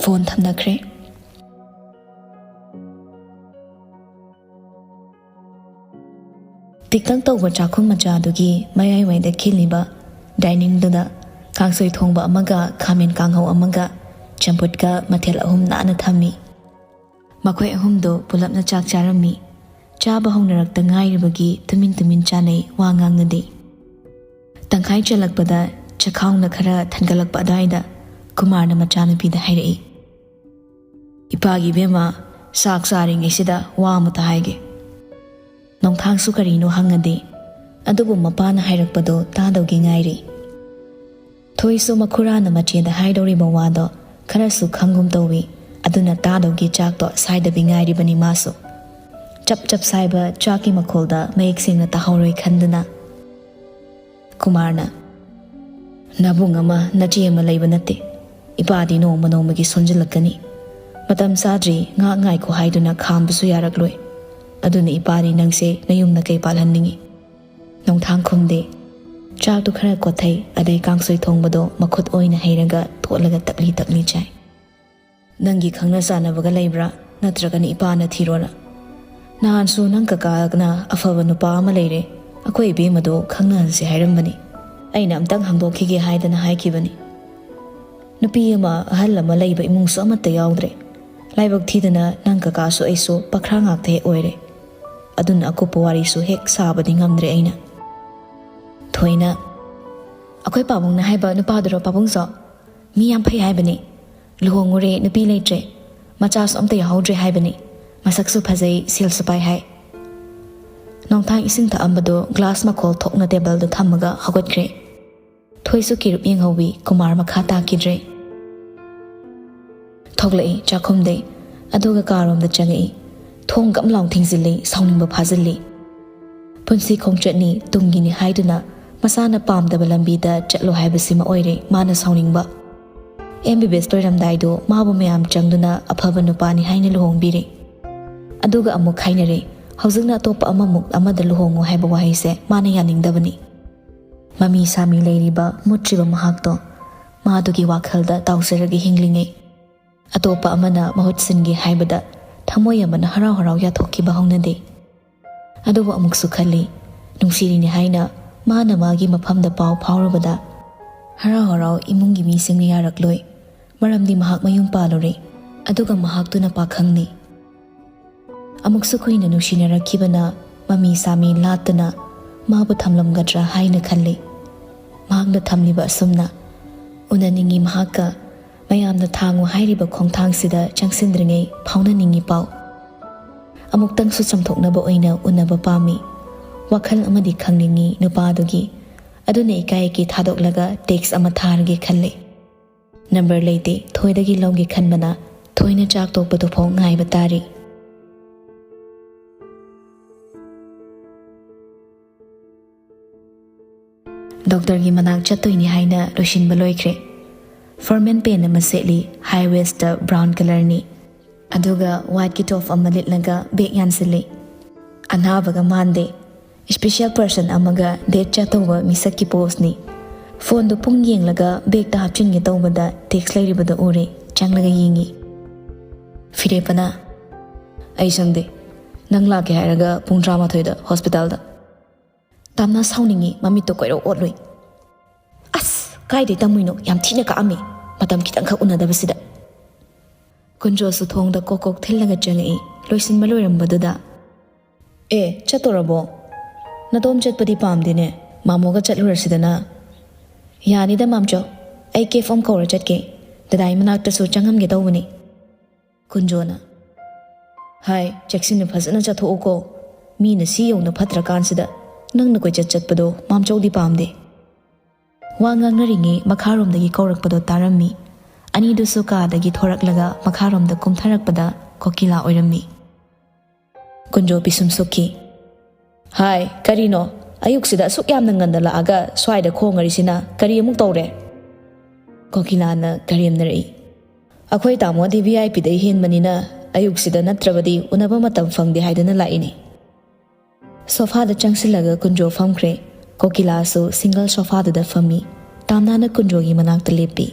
ꯐꯣꯟ ꯊꯝꯅꯈ꯭ꯔꯦ꯫ ꯇꯤꯛꯇꯛ ꯇꯧꯕ ꯆꯥꯛꯈꯨꯝ ꯃꯆꯥꯗꯨꯒꯤ ꯃꯌꯥꯏꯋꯥꯏꯗ ꯈꯤꯜꯂꯤꯕ ꯗꯥꯏꯅꯤꯡꯗꯨꯗ ꯀꯥꯡꯁꯣꯏ ꯊꯣꯡꯕ ꯑꯃꯒ ꯈꯥꯃꯦꯟ ꯀꯥꯡꯍꯧ ꯑꯃꯒ ꯆꯝꯐꯨꯠꯀ ꯃꯊꯦꯜ ꯑꯍꯨꯝ ꯅꯥꯟꯅ ꯊꯝꯃꯤ꯫ ꯃꯈꯣꯏ ꯑꯍꯨꯝꯗꯣ ꯄꯨꯂꯞꯅ ꯆꯥꯛ ꯆꯥꯔꯝꯃꯤ꯫ ꯆꯥꯕ ꯍꯧꯅꯔꯛꯇ ꯉꯥꯏꯔꯤꯕꯒꯤ ꯇꯨꯃꯤꯟ ꯇꯨꯃꯤꯟ ꯆꯥꯅꯩ, ꯋꯥ ꯉꯥꯡꯅꯗꯦ꯫ ꯇꯪꯈꯥꯏ ꯆꯜꯂꯛꯄꯗ ꯆꯈꯥꯎꯅ ꯈꯔ ꯊꯟꯒꯠꯂꯛꯄ ꯑꯗꯨꯋꯥꯏꯗ ꯀꯨꯃꯥꯔꯅ ꯃꯆꯥꯅꯨꯄꯤꯗ ꯍꯥꯏꯔꯛꯏ, "ꯏꯄꯥꯒꯤ ꯏꯕꯦꯝꯃ, ꯆꯥꯛ ꯆꯥꯔꯤꯉꯩꯁꯤꯗ ꯋꯥ ꯑꯃꯇ ꯍꯥꯏꯒꯦ꯫" ꯅꯣꯡꯊꯥꯡꯁꯨ ꯀꯔꯤꯅꯣ ꯍꯪꯉꯗꯦ, ꯑꯗꯨꯕꯨ ꯃꯄꯥꯅ ꯍꯥꯏꯔꯛꯄꯗꯣ ꯇꯥꯗꯧꯒꯤ ꯉꯥꯏꯔꯤ꯫ ꯊꯣꯏꯁꯨ ꯃꯈꯨꯔꯥꯅ ꯃꯆꯦꯗ ꯍꯥꯏꯗꯧꯔꯤꯕ ꯋꯥꯗꯣ ꯈꯔꯁꯨ ꯈꯪꯒꯨꯝ ꯇꯧꯏ, ꯑꯗꯨꯅ ꯇꯥꯗꯧꯒꯤ ꯆꯥꯛꯇꯣ ꯁꯥꯏꯗꯕꯤ ꯉꯥꯏꯔꯤꯕꯅꯤ ꯃꯥꯁꯨ꯫ ꯆꯞ ꯆꯞ ꯁꯥꯏꯕ ꯆꯥꯛꯀꯤ ꯃꯈꯣꯜꯗ ꯃꯌꯦꯛ ꯁꯦꯡꯅ ꯇꯥꯍꯧꯔꯣꯏ ꯈꯟꯗꯨꯅ꯫ ꯀꯨꯃꯥꯔꯅ, "ꯅꯕꯨꯡ ꯑꯃ ꯅꯆꯦ ꯑꯃ ꯂꯩꯕ ꯅꯠꯇꯦ꯫ ꯏꯄꯥꯗꯤ ꯅꯣꯡꯃ ꯅꯣꯡꯃꯒꯤ ꯁꯣꯟꯖꯤꯜꯂꯛꯀꯅꯤ꯫ ꯃꯇꯝ ꯆꯥꯗ꯭ꯔꯤ, ꯉꯥꯏꯍꯥꯛ ꯉꯥꯏꯈꯣ ꯍꯥꯏꯗꯨꯅ ꯈꯥꯝꯕꯁꯨ ꯌꯥꯔꯛꯂꯣꯏ꯫ ꯑꯗꯨꯅ ꯏꯄꯥꯗꯤ ꯅꯪꯁꯦ ꯅꯌꯨꯝ ꯅꯀꯩ ꯄꯥꯜꯍꯟꯅꯤꯡꯏ꯫" ꯅꯣꯡꯊꯥꯡ ꯈꯨꯝꯗꯦ꯫ ꯆꯥꯛꯇꯨ ꯈꯔ ꯀꯣꯠꯊꯩ, ꯑꯗꯩ ꯀꯥꯡꯁꯣꯏ ꯊꯣꯡꯕꯗꯣ ꯃꯈꯨꯠ ꯑꯣꯏꯅ ꯍꯩꯔꯒ ꯇꯣꯠꯂꯒ ꯇꯞꯂꯤ ꯇꯞꯂꯤ ꯆꯥꯏ꯫ "ꯅꯪꯒꯤ ꯈꯪꯅ ꯆꯥꯟꯅꯕꯒ ꯂꯩꯕ꯭ꯔꯥ? ꯅꯠꯇ꯭ꯔꯒꯅ ꯏꯄꯥꯅ ꯊꯤꯔꯣꯔꯥ? ꯅꯍꯥꯟꯁꯨ ꯅꯪ ꯀꯀꯥꯅ ꯑꯐꯕ ꯅꯨꯄꯥ ꯑꯃ ꯂꯩꯔꯦ, ꯑꯩꯈꯣꯏ ꯏꯕꯦꯝꯃꯗꯣ ꯈꯪꯅꯍꯟꯁꯦ ꯍꯥꯏꯔꯝꯕꯅꯤ꯫ ꯑꯩꯅ ꯑꯝꯇꯪ ꯍꯪꯗꯣꯛꯈꯤꯒꯦ ꯍꯥꯏꯗꯅ ꯍꯥꯏꯈꯤꯕꯅꯤ꯫ ꯅꯨꯄꯤ ꯑꯃ, ꯑꯍꯜ ꯑꯃ ꯂꯩꯕ ꯏꯃꯨꯡꯁꯨ ꯑꯃꯠꯇ ꯌꯥꯎꯗ꯭ꯔꯦ꯫ ꯂꯥꯏꯕꯛ ꯊꯤꯗꯅ ꯅꯪ ꯀꯀꯥꯁꯨ ꯑꯩꯁꯨ ꯄꯈ꯭ꯔꯥ ꯉꯥꯛꯇ ꯍꯦꯛ ꯑꯣꯏꯔꯦ꯫ ꯑꯗꯨꯅ ꯑꯀꯨꯞꯄ ꯋꯥꯔꯤꯁꯨ ꯍꯦꯛ ꯁꯥꯕꯗꯤ ꯉꯝꯗ꯭ꯔꯦ ꯑꯩꯅ꯫ ꯊꯣꯏꯅ, "ꯑꯩꯈꯣꯏ ꯄꯥꯕꯨꯡꯅ ꯍꯥꯏꯕ ꯅꯨꯄꯥꯗꯨꯔꯣ ꯄꯥꯕꯨꯡꯁꯨ? ꯃꯤ ꯌꯥꯝ ꯐꯩ ꯍꯥꯏꯕꯅꯤ꯫ ꯂꯨꯍꯣꯡꯉꯨꯔꯦ, ꯅꯨꯄꯤ ꯂꯩꯇ꯭ꯔꯦ, ꯃꯆꯥꯁꯨ ꯑꯝꯇ ꯌꯥꯎꯍꯧꯗ꯭ꯔꯦ ꯍꯥꯏꯕꯅꯤ꯫ ꯃꯁꯛꯁꯨ ꯐꯖꯩ, ꯁꯦꯜꯁꯨ ꯄꯥꯏ ꯍꯥꯏ꯫" ꯅꯣꯡꯊꯥꯡ ꯏꯁꯤꯡ ꯊꯛꯑꯝꯕꯗꯨ ꯒ꯭ꯂꯥꯁ ꯃꯈꯣꯜ ꯊꯣꯛꯅ ꯇꯦꯕꯜꯗ ꯊꯝꯃꯒ ꯍꯧꯒꯠꯈ꯭ꯔꯦ꯫ ꯊꯣꯏꯁꯨ ꯀꯤꯔꯨꯞ ꯌꯦꯡꯍꯧꯋꯤ, ꯀꯨꯃꯥꯔ ꯃꯈꯥ ꯇꯥꯈꯤꯗ꯭ꯔꯦ꯫ ꯊꯣꯛꯂꯛꯏ ꯆꯥꯛꯈꯨꯝꯗꯩ, ꯑꯗꯨꯒ ꯀꯥꯔꯣꯝꯗ ꯆꯪꯉꯛꯏ꯫ ꯊꯣꯡ ꯒꯝ ꯂꯥꯎ ꯊꯤꯡꯖꯤꯜꯂꯤ, ꯁꯥꯎꯅꯤꯡꯕ ꯐꯥꯖꯤꯜꯂꯤ꯫ ꯄꯨꯟꯁꯤ ꯈꯣꯡꯆꯠꯅꯤ, ꯇꯨꯡꯒꯤꯅꯤ ꯍꯥꯏꯗꯨꯅ ꯃꯁꯥꯅ ꯄꯥꯝꯗꯕ ꯂꯝꯕꯤꯗ ꯆꯠꯂꯣ ꯍꯥꯏꯕꯁꯤꯃ ꯑꯣꯏꯔꯦ ꯃꯥꯅ ꯁꯥꯎꯅꯤꯡꯕ꯫ ꯑꯦꯝ ꯕꯤ ꯕꯤ ꯑꯦꯁ ꯂꯣꯏꯔꯝꯗꯥꯏꯗꯣ ꯃꯥꯕꯨ ꯃꯌꯥꯝ ꯆꯪꯗꯨꯅ ꯑꯐꯕ ꯅꯨꯄꯥꯅꯤ ꯍꯥꯏꯅ ꯂꯨꯍꯣꯡꯕꯤꯔꯦ꯫ ꯑꯗꯨꯒ ꯑꯃꯨꯛ ꯈꯥꯏꯅꯔꯦ꯫ ꯍꯧꯖꯤꯛꯅ ꯑꯇꯣꯞꯄ ꯑꯃꯃꯨꯛ ꯑꯃꯗ ꯂꯨꯍꯣꯡꯉꯨ ꯍꯥꯏꯕ ꯋꯥꯍꯩꯁꯦ ꯃꯥꯅ ꯌꯥꯅꯤꯡꯗꯕꯅꯤ꯫ ꯃꯃꯤ ꯁꯥꯃꯤ ꯂꯩꯔꯤꯕ ꯃꯨꯠꯇ꯭ꯔꯤꯕ ꯃꯍꯥꯛꯇꯣ ꯃꯥꯗꯨꯒꯤ ꯋꯥꯈꯜꯗ ꯇꯥꯎꯖꯔꯒ ꯍꯤꯡꯂꯤꯉꯩ, ꯑꯇꯣꯞꯄ ꯑꯃꯅ ꯃꯍꯨꯠ ꯁꯤꯟꯒꯦ ꯍꯥꯏꯕꯗ ꯊꯃꯣꯏ ꯑꯃꯅ ꯍꯔꯥꯎ ꯍꯔꯥꯎ ꯌꯥꯊꯣꯛꯈꯤꯕ ꯍꯧꯅꯗꯦ꯫ ꯑꯗꯨꯕꯨ ꯑꯃꯨꯛꯁꯨ ꯈꯜꯂꯤ, ꯅꯨꯡꯁꯤꯔꯤꯅꯤ ꯍꯥꯏꯅ ꯃꯥꯅ ꯃꯥꯒꯤ ꯃꯐꯝꯗ ꯄꯥꯎ ꯐꯥꯎꯔꯨꯕꯗ ꯍꯔꯥꯎ ꯍꯔꯥꯎ ꯏꯃꯨꯡꯒꯤ ꯃꯤꯁꯤꯡꯅ ꯌꯥꯔꯛꯂꯣꯏ꯫ ꯃꯔꯝꯗꯤ ꯃꯍꯥꯛ ꯃꯌꯨꯝ ꯄꯥꯜꯂꯨꯔꯦ꯫ ꯑꯗꯨꯒ ꯃꯍꯥꯛꯇꯨꯅ ꯄꯥꯈꯪꯅꯤ꯫ ꯑꯃꯨꯛꯁꯨ ꯀꯨꯏꯅ ꯅꯨꯡꯁꯤꯅꯔꯛꯈꯤꯕꯅ ꯃꯃꯤ ꯁꯥꯃꯤ ꯂꯥꯠꯇꯅ ꯃꯥꯕꯨ ꯊꯝꯂꯝꯒꯗ꯭ꯔꯥ ꯍꯥꯏꯅ ꯈꯜꯂꯤ꯫ ꯃꯍꯥꯛꯅ ꯊꯝꯂꯤꯕ ꯑꯁꯨꯝꯅ, ꯎꯅꯅꯤꯡꯉꯤ ꯃꯍꯥꯛꯀ, ꯃꯌꯥꯝꯅ ꯊꯥꯡꯉꯨ ꯍꯥꯏꯔꯤꯕ ꯈꯣꯡꯊꯥꯡꯁꯤꯗ ꯆꯪꯁꯤꯟꯗ꯭ꯔꯤꯉꯩ ꯐꯥꯎꯅꯅꯤꯡꯉꯤ ꯄꯥꯎ꯫ ꯑꯃꯨꯛꯇꯪꯁꯨ ꯆꯝꯊꯣꯛꯅꯕ ꯑꯣꯏꯅ ꯎꯅꯕ ꯄꯥꯝꯃꯤ꯫ ꯋꯥꯈꯜ ꯑꯃꯗꯤ ꯈꯪꯅꯤꯡꯉꯤ ꯅꯨꯄꯥꯗꯨꯒꯤ꯫ ꯑꯗꯨꯅ ꯏꯀꯥꯏ ꯏꯀꯤ ꯊꯥꯗꯣꯛꯂꯒ ꯇꯦꯛꯁ ꯑꯃ ꯊꯥꯔꯒꯦ ꯈꯜꯂꯤ꯫ ꯅꯝꯕꯔ ꯂꯩꯇꯦ, ꯊꯣꯏꯗꯒꯤ ꯂꯧꯒꯦ ꯈꯟꯕꯅ ꯊꯣꯏꯅ ꯆꯥꯛ ꯇꯣꯛꯄꯗꯨ ꯐꯥꯎ ꯉꯥꯏꯕ ꯇꯥꯔꯤ꯫ ꯗꯣꯛꯇꯔꯒꯤ ꯃꯅꯥꯛ ꯆꯠꯇꯣꯏꯅꯤ ꯍꯥꯏꯅ ꯂꯣꯏꯁꯤꯟꯕ ꯂꯣꯏꯈ꯭ꯔꯦ꯫ ꯐꯣꯔꯃꯦꯜ ꯄꯦꯟ ꯑꯃ ꯁꯦꯠꯂꯤ, ꯍꯥꯏ ꯋꯦꯁꯇ ꯕ꯭ꯔꯥꯎꯟ ꯀꯂꯔꯅꯤ꯫ ꯑꯗꯨꯒ ꯋꯥꯏꯠꯀꯤ ꯇꯣꯞ ꯑꯃ ꯂꯤꯠꯂꯒ ꯕꯦꯒ ꯌꯥꯟꯁꯤꯜꯂꯤ꯫ ꯑꯅꯥꯕꯒ ꯃꯥꯟꯗꯦ꯫ ꯏꯁꯄꯤꯁꯦꯜ ꯄꯔꯁꯟ ꯑꯃꯒ ꯗꯦꯠ ꯆꯠꯇꯧꯕ ꯃꯤꯁꯛꯀꯤ ꯄꯣꯁꯅꯤ꯫ ꯐꯣꯟꯗꯨ ꯄꯨꯡ ꯌꯦꯡꯂꯒ ꯕꯦꯒꯇ ꯍꯥꯞꯆꯤꯟꯒꯦ ꯇꯧꯕꯗ ꯇꯦꯛꯁ ꯂꯩꯔꯤꯕꯗꯨ ꯎꯔꯦ꯫ ꯆꯪꯂꯒ ꯌꯦꯡꯉꯤ꯫ ꯐꯤꯔꯦꯞꯄꯅ, "ꯑꯩ ꯁꯪꯗꯦ꯫ ꯅꯪ ꯂꯥꯛꯀꯦ ꯍꯥꯏꯔꯒ ꯄꯨꯡ ꯇꯔꯥꯃꯥꯊꯣꯏꯗ ꯍꯣꯁꯄꯤꯇꯥꯜꯗ꯫" ꯇꯥꯝꯅ ꯁꯥꯎꯅꯤꯡꯉꯤ, ꯃꯃꯤꯠꯇꯣ ꯀꯣꯏꯔꯣꯛ ꯑꯣꯠꯂꯨꯏ꯫ "ꯑꯁ, ꯀꯥꯏꯗꯩ ꯇꯝꯃꯨꯏꯅꯣ? ꯌꯥꯝ ꯊꯤꯅ ꯀꯥꯛꯑꯝꯃꯤ, ꯃꯇꯝ ꯈꯤꯇꯪꯈꯛ ꯎꯅꯗꯕꯁꯤꯗ"꯫ ꯀꯨꯟꯖꯣꯁꯨ ꯊꯣꯡꯗ ꯀꯣꯛ ꯀꯣꯛ ꯊꯤꯜꯂꯒ ꯆꯪꯉꯛꯏ, ꯂꯣꯏꯁꯤꯟꯕ ꯂꯣꯏꯔꯝꯕꯗꯨꯗ꯫ "ꯑꯦ, ꯆꯠꯇꯣꯔꯕꯣ? ꯅꯇꯣꯝ ꯆꯠꯄꯗꯤ ꯄꯥꯝꯗꯦꯅꯦ, ꯃꯥꯃꯣꯒ ꯆꯠꯂꯨꯔꯁꯤꯗꯅ"꯫ "ꯌꯥꯅꯤꯗ ꯃꯥꯝꯆꯧ, ꯑꯩ ꯀꯦꯐ ꯑꯃ ꯀꯧꯔ ꯆꯠꯀꯦ, ꯗꯗꯥꯏ ꯃꯅꯥꯛꯇꯁꯨ ꯆꯪꯉꯝꯒꯦ ꯇꯧꯕꯅꯤ"꯫ ꯀꯨꯟꯖꯣꯅ, "ꯍꯥꯏ, ꯆꯦꯛꯁꯤꯟꯅ ꯐꯖꯅ ꯆꯠꯊꯣꯛꯎꯀꯣ, ꯃꯤꯅ ꯁꯤ ꯌꯧꯅ ꯐꯠꯇ꯭ꯔꯀꯥꯟꯁꯤꯗ ꯅꯪꯅ ꯀꯣꯏꯆꯠ ꯆꯠꯄꯗꯣ ꯃꯥꯝꯆꯧꯗꯤ ꯄꯥꯝꯗꯦ"꯫ ꯋꯥ ꯉꯥꯡꯅꯔꯤꯉꯩ ꯃꯈꯥꯔꯣꯝꯗꯒꯤ ꯀꯧꯔꯛꯄꯗꯣ ꯇꯥꯔꯝꯃꯤ꯫ ꯑꯅꯤꯗꯨꯁꯨ ꯀꯥꯗꯒꯤ ꯊꯣꯔꯛꯂꯒ ꯃꯈꯥꯔꯣꯝꯗ ꯀꯨꯝꯊꯔꯛꯄꯗ ꯀꯣꯀꯤꯂꯥ ꯑꯣꯏꯔꯝꯃꯤ꯫ ꯀꯨꯟꯖꯣ ꯄꯤꯁꯨꯝ ꯁꯨꯛꯈꯤ꯫ "ꯍꯥꯏ, ꯀꯔꯤꯅꯣ? ꯑꯌꯨꯛꯁꯤꯗ ꯑꯁꯨꯛ ꯌꯥꯝꯅ ꯉꯟꯅ ꯂꯥꯛꯑꯒ ꯁ꯭ꯋꯥꯏꯗ ꯈꯣꯡꯉꯔꯤꯁꯤꯅ ꯀꯔꯤ ꯑꯃꯨꯛ ꯇꯧꯔꯦ?" ꯀꯣꯀꯤꯂꯥꯅ ꯀꯔꯦꯝꯅꯔꯛꯏ꯫ "ꯑꯩꯈꯣꯏ ꯇꯥꯃꯣꯗꯤ ꯚꯤ ꯑꯥꯏ ꯄꯤꯗꯩ ꯍꯦꯟꯕꯅꯤꯅ ꯑꯌꯨꯛꯁꯤꯗ ꯅꯠꯇ꯭ꯔꯕꯗꯤ ꯎꯅꯕ ꯃꯇꯝ ꯐꯪꯗꯦ ꯍꯥꯏꯗꯅ ꯂꯥꯛꯏꯅꯤ"꯫ ꯁꯣꯐꯥꯗ ꯆꯪꯁꯤꯜꯂꯒ ꯀꯨꯟꯖꯣ ꯐꯝꯈ꯭ꯔꯦ꯫ ꯀꯣꯀꯤꯂꯥꯁꯨ ꯁꯤꯡꯒꯜ ꯁꯣꯐꯥꯗꯨꯗ ꯐꯝꯃꯤ꯫ ꯇꯥꯝꯅꯥꯅ ꯀꯨꯟꯖꯣꯒꯤ ꯃꯅꯥꯛꯇ ꯂꯦꯞꯄꯤ꯫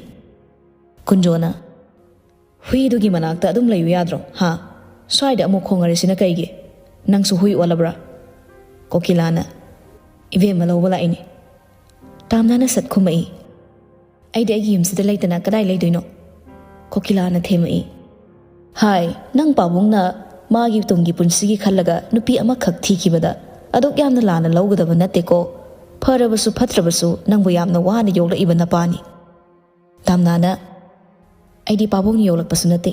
ꯀꯨꯟꯖꯣꯅ, "ꯍꯨꯏꯗꯨꯒꯤ ꯃꯅꯥꯛꯇ ꯑꯗꯨꯝ ꯂꯩꯌꯨ ꯌꯥꯗ꯭ꯔꯣ, ꯍꯥ? ꯁ꯭ꯋꯥꯏꯗ ꯑꯃꯨꯛ ꯈꯣꯡꯉꯔꯤꯁꯤꯅ ꯀꯩꯒꯤ? ꯅꯪꯁꯨ ꯍꯨꯏ ꯑꯣꯜꯂꯕ꯭ꯔꯥ?" ꯀꯣꯀꯤꯂꯥꯅ, "ꯏꯕꯦꯝꯃ ꯂꯧꯕ ꯂꯥꯛꯏꯅꯦ"꯫ ꯇꯥꯝꯅꯥꯅ ꯁꯠ ꯈꯨꯝꯃꯛꯏ꯫ "ꯑꯩꯗꯤ ꯑꯩꯒꯤ ꯌꯨꯝꯁꯤꯗ ꯂꯩꯇꯅ ꯀꯗꯥꯏ ꯂꯩꯗꯣꯏꯅꯣ?" ꯀꯣꯀꯤꯂꯥꯅ ꯊꯦꯝꯃꯛꯏ꯫ "ꯍꯥꯏ, ꯅꯪ ꯄꯥꯕꯨꯡꯅ ꯃꯥꯒꯤ ꯇꯨꯡꯒꯤ ꯄꯨꯟꯁꯤꯒꯤ ꯈꯜꯂꯒ ꯅꯨꯄꯤ ꯑꯃꯈꯛ ꯊꯤꯈꯤꯕꯗ ꯑꯗꯨꯛ ꯌꯥꯝꯅ ꯂꯥꯟꯅ ꯂꯧꯒꯗꯕ ꯅꯠꯇꯦꯀꯣ꯫ ꯐꯔꯕꯁꯨ ꯐꯠꯇ꯭ꯔꯕꯁꯨ ꯅꯪꯕꯨ ꯌꯥꯝꯅ ꯋꯥꯅ ꯌꯣꯛꯂꯛꯏꯕ ꯅꯄꯥꯅꯤ"꯫ ꯇꯥꯝꯅꯥꯅ, "ꯑꯩꯗꯤ ꯄꯥꯕꯨꯡꯅ ꯌꯣꯛꯂꯛꯄꯁꯨ ꯅꯠꯇꯦ,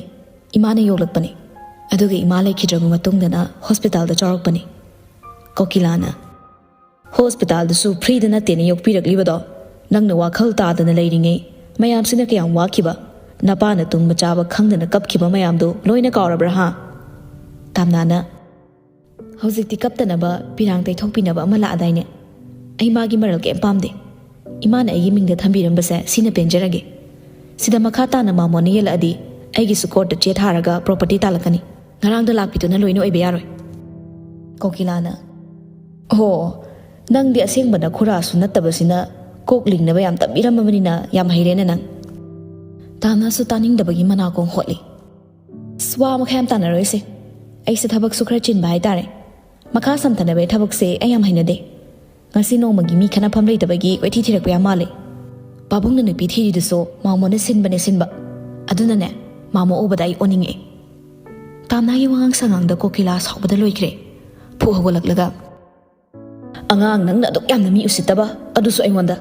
ꯏꯃꯥꯅ ꯌꯣꯛꯂꯛꯄꯅꯤ꯫ ꯑꯗꯨꯒ ꯏꯃꯥ ꯂꯩꯈꯤꯗ꯭ꯔꯕ ꯃꯇꯨꯡꯗꯅ ꯍꯣꯁꯄꯤꯇꯥꯜꯗ ꯆꯥꯎꯔꯛꯄꯅꯤ"꯫ ꯀꯣꯀꯤꯂꯥꯅ, "ꯍꯣꯁꯄꯤꯇꯥꯜꯗꯨꯁꯨ ꯐ꯭ꯔꯤꯗ ꯅꯠꯇꯦꯅꯦ ꯌꯣꯛꯄꯤꯔꯛꯂꯤꯕꯗꯣ꯫ ꯅꯪꯅ ꯋꯥꯈꯜ ꯇꯥꯗꯅ ꯂꯩꯔꯤꯉꯩ ꯃꯌꯥꯝꯁꯤꯅ ꯀꯌꯥꯝ ꯋꯥꯈꯤꯕ, ꯅꯄꯥꯅ ꯇꯨꯝꯕ ꯆꯥꯕ ꯈꯪꯗꯅ ꯀꯞꯈꯤꯕ ꯃꯌꯥꯝꯗꯨ ꯂꯣꯏꯅ ꯀꯥꯎꯔꯕ꯭ꯔꯥ, ꯍꯥ?" ꯇꯥꯝꯅꯥꯅ, "ꯍꯧꯖꯤꯛꯇꯤ ꯀꯞꯇꯅꯕ ꯄꯤꯔꯥꯡ ꯇꯩꯊꯣꯛꯄꯤꯅꯕ ꯑꯃ ꯂꯥꯛꯑꯗꯥꯏꯅꯦ? ꯑꯩ ꯃꯥꯒꯤ ꯃꯔꯜ ꯀꯩꯝ ꯄꯥꯝꯗꯦ꯫ ꯏꯃꯥꯅ ꯑꯩꯒꯤ ꯃꯤꯡꯗ ꯊꯝꯕꯤꯔꯝꯕꯁꯦ ꯁꯤꯅ ꯄꯦꯟꯖꯔꯒꯦ꯫ ꯁꯤꯗ ꯃꯈꯥ ꯇꯥꯅ ꯃꯥꯃꯣꯅ ꯌꯦꯜꯂꯛꯑꯗꯤ ꯑꯩꯒꯤꯁꯨ ꯀꯣꯔꯠꯇ ꯆꯦ ꯊꯥꯔꯒ ꯄ꯭ꯔꯣꯄꯔꯇꯤ ꯇꯥꯜꯂꯛꯀꯅꯤ꯫ ꯉꯔꯥꯡꯗ ꯂꯥꯛꯄꯤꯗꯨꯅ ꯂꯣꯏꯅ ꯑꯣꯏꯕ ꯌꯥꯔꯣꯏ"꯫ ꯀꯣꯀꯤꯂꯥꯅ, "ꯑꯣ, ꯅꯪꯗꯤ ꯑꯁꯦꯡꯕ ꯅꯈꯨꯔꯥꯁꯨ ꯅꯠꯇꯕꯁꯤꯅ ꯀꯣꯛ ꯂꯤꯡꯅꯕ ꯌꯥꯝ ꯇꯝꯕꯤꯔꯝꯃꯕꯅꯤꯅ ꯌꯥꯝ ꯍꯩꯔꯦꯅꯦ ꯅꯪ"꯫ ꯇꯥꯝꯅꯥꯁꯨ ꯇꯥꯅꯤꯡꯗꯕꯒꯤ ꯃꯅꯥꯀꯣꯡ ꯍꯣꯠꯂꯤ꯫ "ꯑꯁ, ꯋꯥ ꯃꯈꯥ ꯌꯥꯝ ꯇꯥꯟꯅꯔꯣꯏꯁꯦ꯫ ꯑꯩꯁꯦ ꯊꯕꯛꯁꯨ ꯈꯔ ꯆꯤꯟꯕ ꯍꯥꯏꯇꯥꯔꯦ꯫ ꯃꯈꯥ ꯁꯝꯊꯅꯕꯒꯤ ꯊꯕꯛꯁꯦ ꯑꯩ ꯌꯥꯝ ꯍꯩꯅꯗꯦ꯫ ꯉꯁꯤ ꯅꯣꯡꯃꯒꯤ ꯃꯤ ꯈꯠꯅꯐꯝ ꯂꯩꯇꯕꯒꯤ ꯀꯣꯏꯊꯤ ꯊꯤꯔꯛꯄ ꯌꯥꯝ ꯃꯥꯜꯂꯦ꯫ ꯄꯥꯕꯨꯡꯅ ꯅꯨꯄꯤ ꯊꯤꯔꯤꯗꯨꯁꯨ ꯃꯥꯃꯣꯅ ꯁꯤꯟꯕꯅꯦ ꯁꯤꯟꯕ꯫ ꯑꯗꯨꯅꯅꯦ, ꯃꯥꯃꯣ ꯎꯕꯗ ꯑꯩ ꯑꯣꯟꯅꯤꯡꯉꯛꯑꯦ꯫ ꯇꯥꯝꯅꯥꯒꯤ ꯋꯥꯉꯥꯡ ꯁꯉꯥꯡꯗ ꯀꯣꯀꯤꯂꯥ ꯁꯥꯎꯕꯗ ꯂꯣꯏꯈ꯭ꯔꯦ꯫ ꯐꯨꯛ ꯍꯧꯒꯠꯂꯛꯂꯒ, "ꯑꯉꯥꯡ, ꯅꯪꯅ ꯑꯗꯨꯛ ꯌꯥꯝꯅ ꯃꯤ ꯎꯁꯤꯠꯇꯕ, ꯑꯗꯨꯁꯨ ꯑꯩꯉꯣꯟꯗ꯫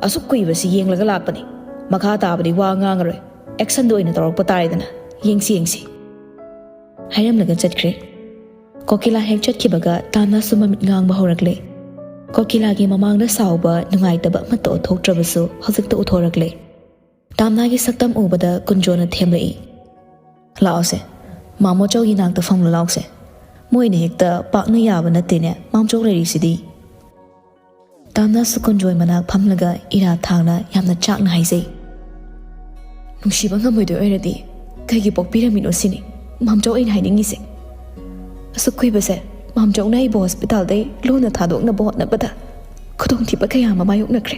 ꯑꯁꯨꯛ ꯀꯨꯏꯕꯁꯤ ꯌꯦꯡꯂꯒ ꯂꯥꯛꯄꯅꯤ꯫ ꯃꯈꯥ ꯇꯥꯕꯗꯤ ꯋꯥ ꯉꯥꯡꯉꯔꯣꯏ꯫ ꯑꯦꯛꯁꯟꯗ ꯑꯣꯏꯅ ꯇꯧꯔꯛꯄ ꯇꯥꯔꯦꯗꯅ꯫ ꯌꯦꯡꯁꯤ, ꯌꯦꯡꯁꯤ," ꯍꯥꯏꯔꯝꯂꯒ ꯆꯠꯈ꯭ꯔꯦ꯫ ꯀꯣꯀꯤꯂꯥ ꯍꯦꯛ ꯆꯠꯈꯤꯕꯒ ꯇꯥꯝꯅꯥꯁꯨ ꯃꯃꯤꯠ ꯉꯥꯡꯕ ꯍꯧꯔꯛꯂꯦ꯫ ꯀꯣꯀꯤꯂꯥꯒꯤ ꯃꯃꯥꯡꯗ ꯁꯥꯎꯕ, ꯅꯨꯡꯉꯥꯏꯇꯕ ꯑꯃꯠꯇ ꯎꯠꯊꯣꯛꯇ꯭ꯔꯕꯁꯨ ꯍꯧꯖꯤꯛꯇ ꯎꯠꯊꯣꯔꯛꯂꯦ꯫ ꯇꯥꯝꯅꯥꯒꯤ ꯁꯛꯇꯝ ꯎꯕꯗ ꯀꯨꯟꯖꯣꯅ ꯊꯦꯝꯂꯛꯏ, "ꯂꯥꯛꯑꯣꯁꯦ, ꯃꯥꯃꯣ ꯆꯧꯒꯤ ꯅꯥꯛꯇ ꯐꯝꯂꯨ ꯂꯥꯛꯑꯣꯁꯦ꯫ ꯃꯣꯏꯅ ꯍꯦꯛꯇ ꯄꯥꯛꯅ ꯌꯥꯕ ꯅꯠꯇꯦꯅꯦ, ꯃꯥꯝꯆꯧ ꯂꯩꯔꯤꯁꯤꯗꯤ꯫" ꯇꯥꯝꯅꯥꯁꯨ ꯀꯨꯟꯖꯣꯏ ꯃꯅꯥꯛ ꯐꯝꯂꯒ ꯏꯔꯥ ꯊꯥꯡꯅ ꯌꯥꯝꯅ ꯆꯥꯛꯅ ꯍꯥꯏꯖꯩ, "ꯅꯨꯡꯁꯤꯕ ꯉꯝꯃꯣꯏꯗꯣꯏ ꯑꯣꯏꯔꯗꯤ ꯀꯩꯒꯤ ꯄꯣꯛꯄꯤꯔꯝꯃꯤꯅꯣ ꯁꯤꯅꯤ ꯃꯥꯝꯆꯧ ꯑꯩꯅ ꯍꯥꯏꯅꯤꯡꯉꯤꯁꯦ꯫ ꯑꯁꯨꯛ ꯀꯨꯏꯕꯁꯦ ꯃꯥꯝꯆꯧꯅ ꯑꯩꯕꯨ ꯍꯣꯁꯄꯤꯇꯥꯜꯗꯩ ꯂꯣꯟꯅ ꯊꯥꯗꯣꯛꯅꯕ ꯍꯣꯠꯅꯕꯗ ꯈꯨꯗꯣꯡꯊꯤꯕ ꯀꯌꯥ ꯑꯃ ꯃꯥꯌꯣꯛꯅꯈ꯭ꯔꯦ꯫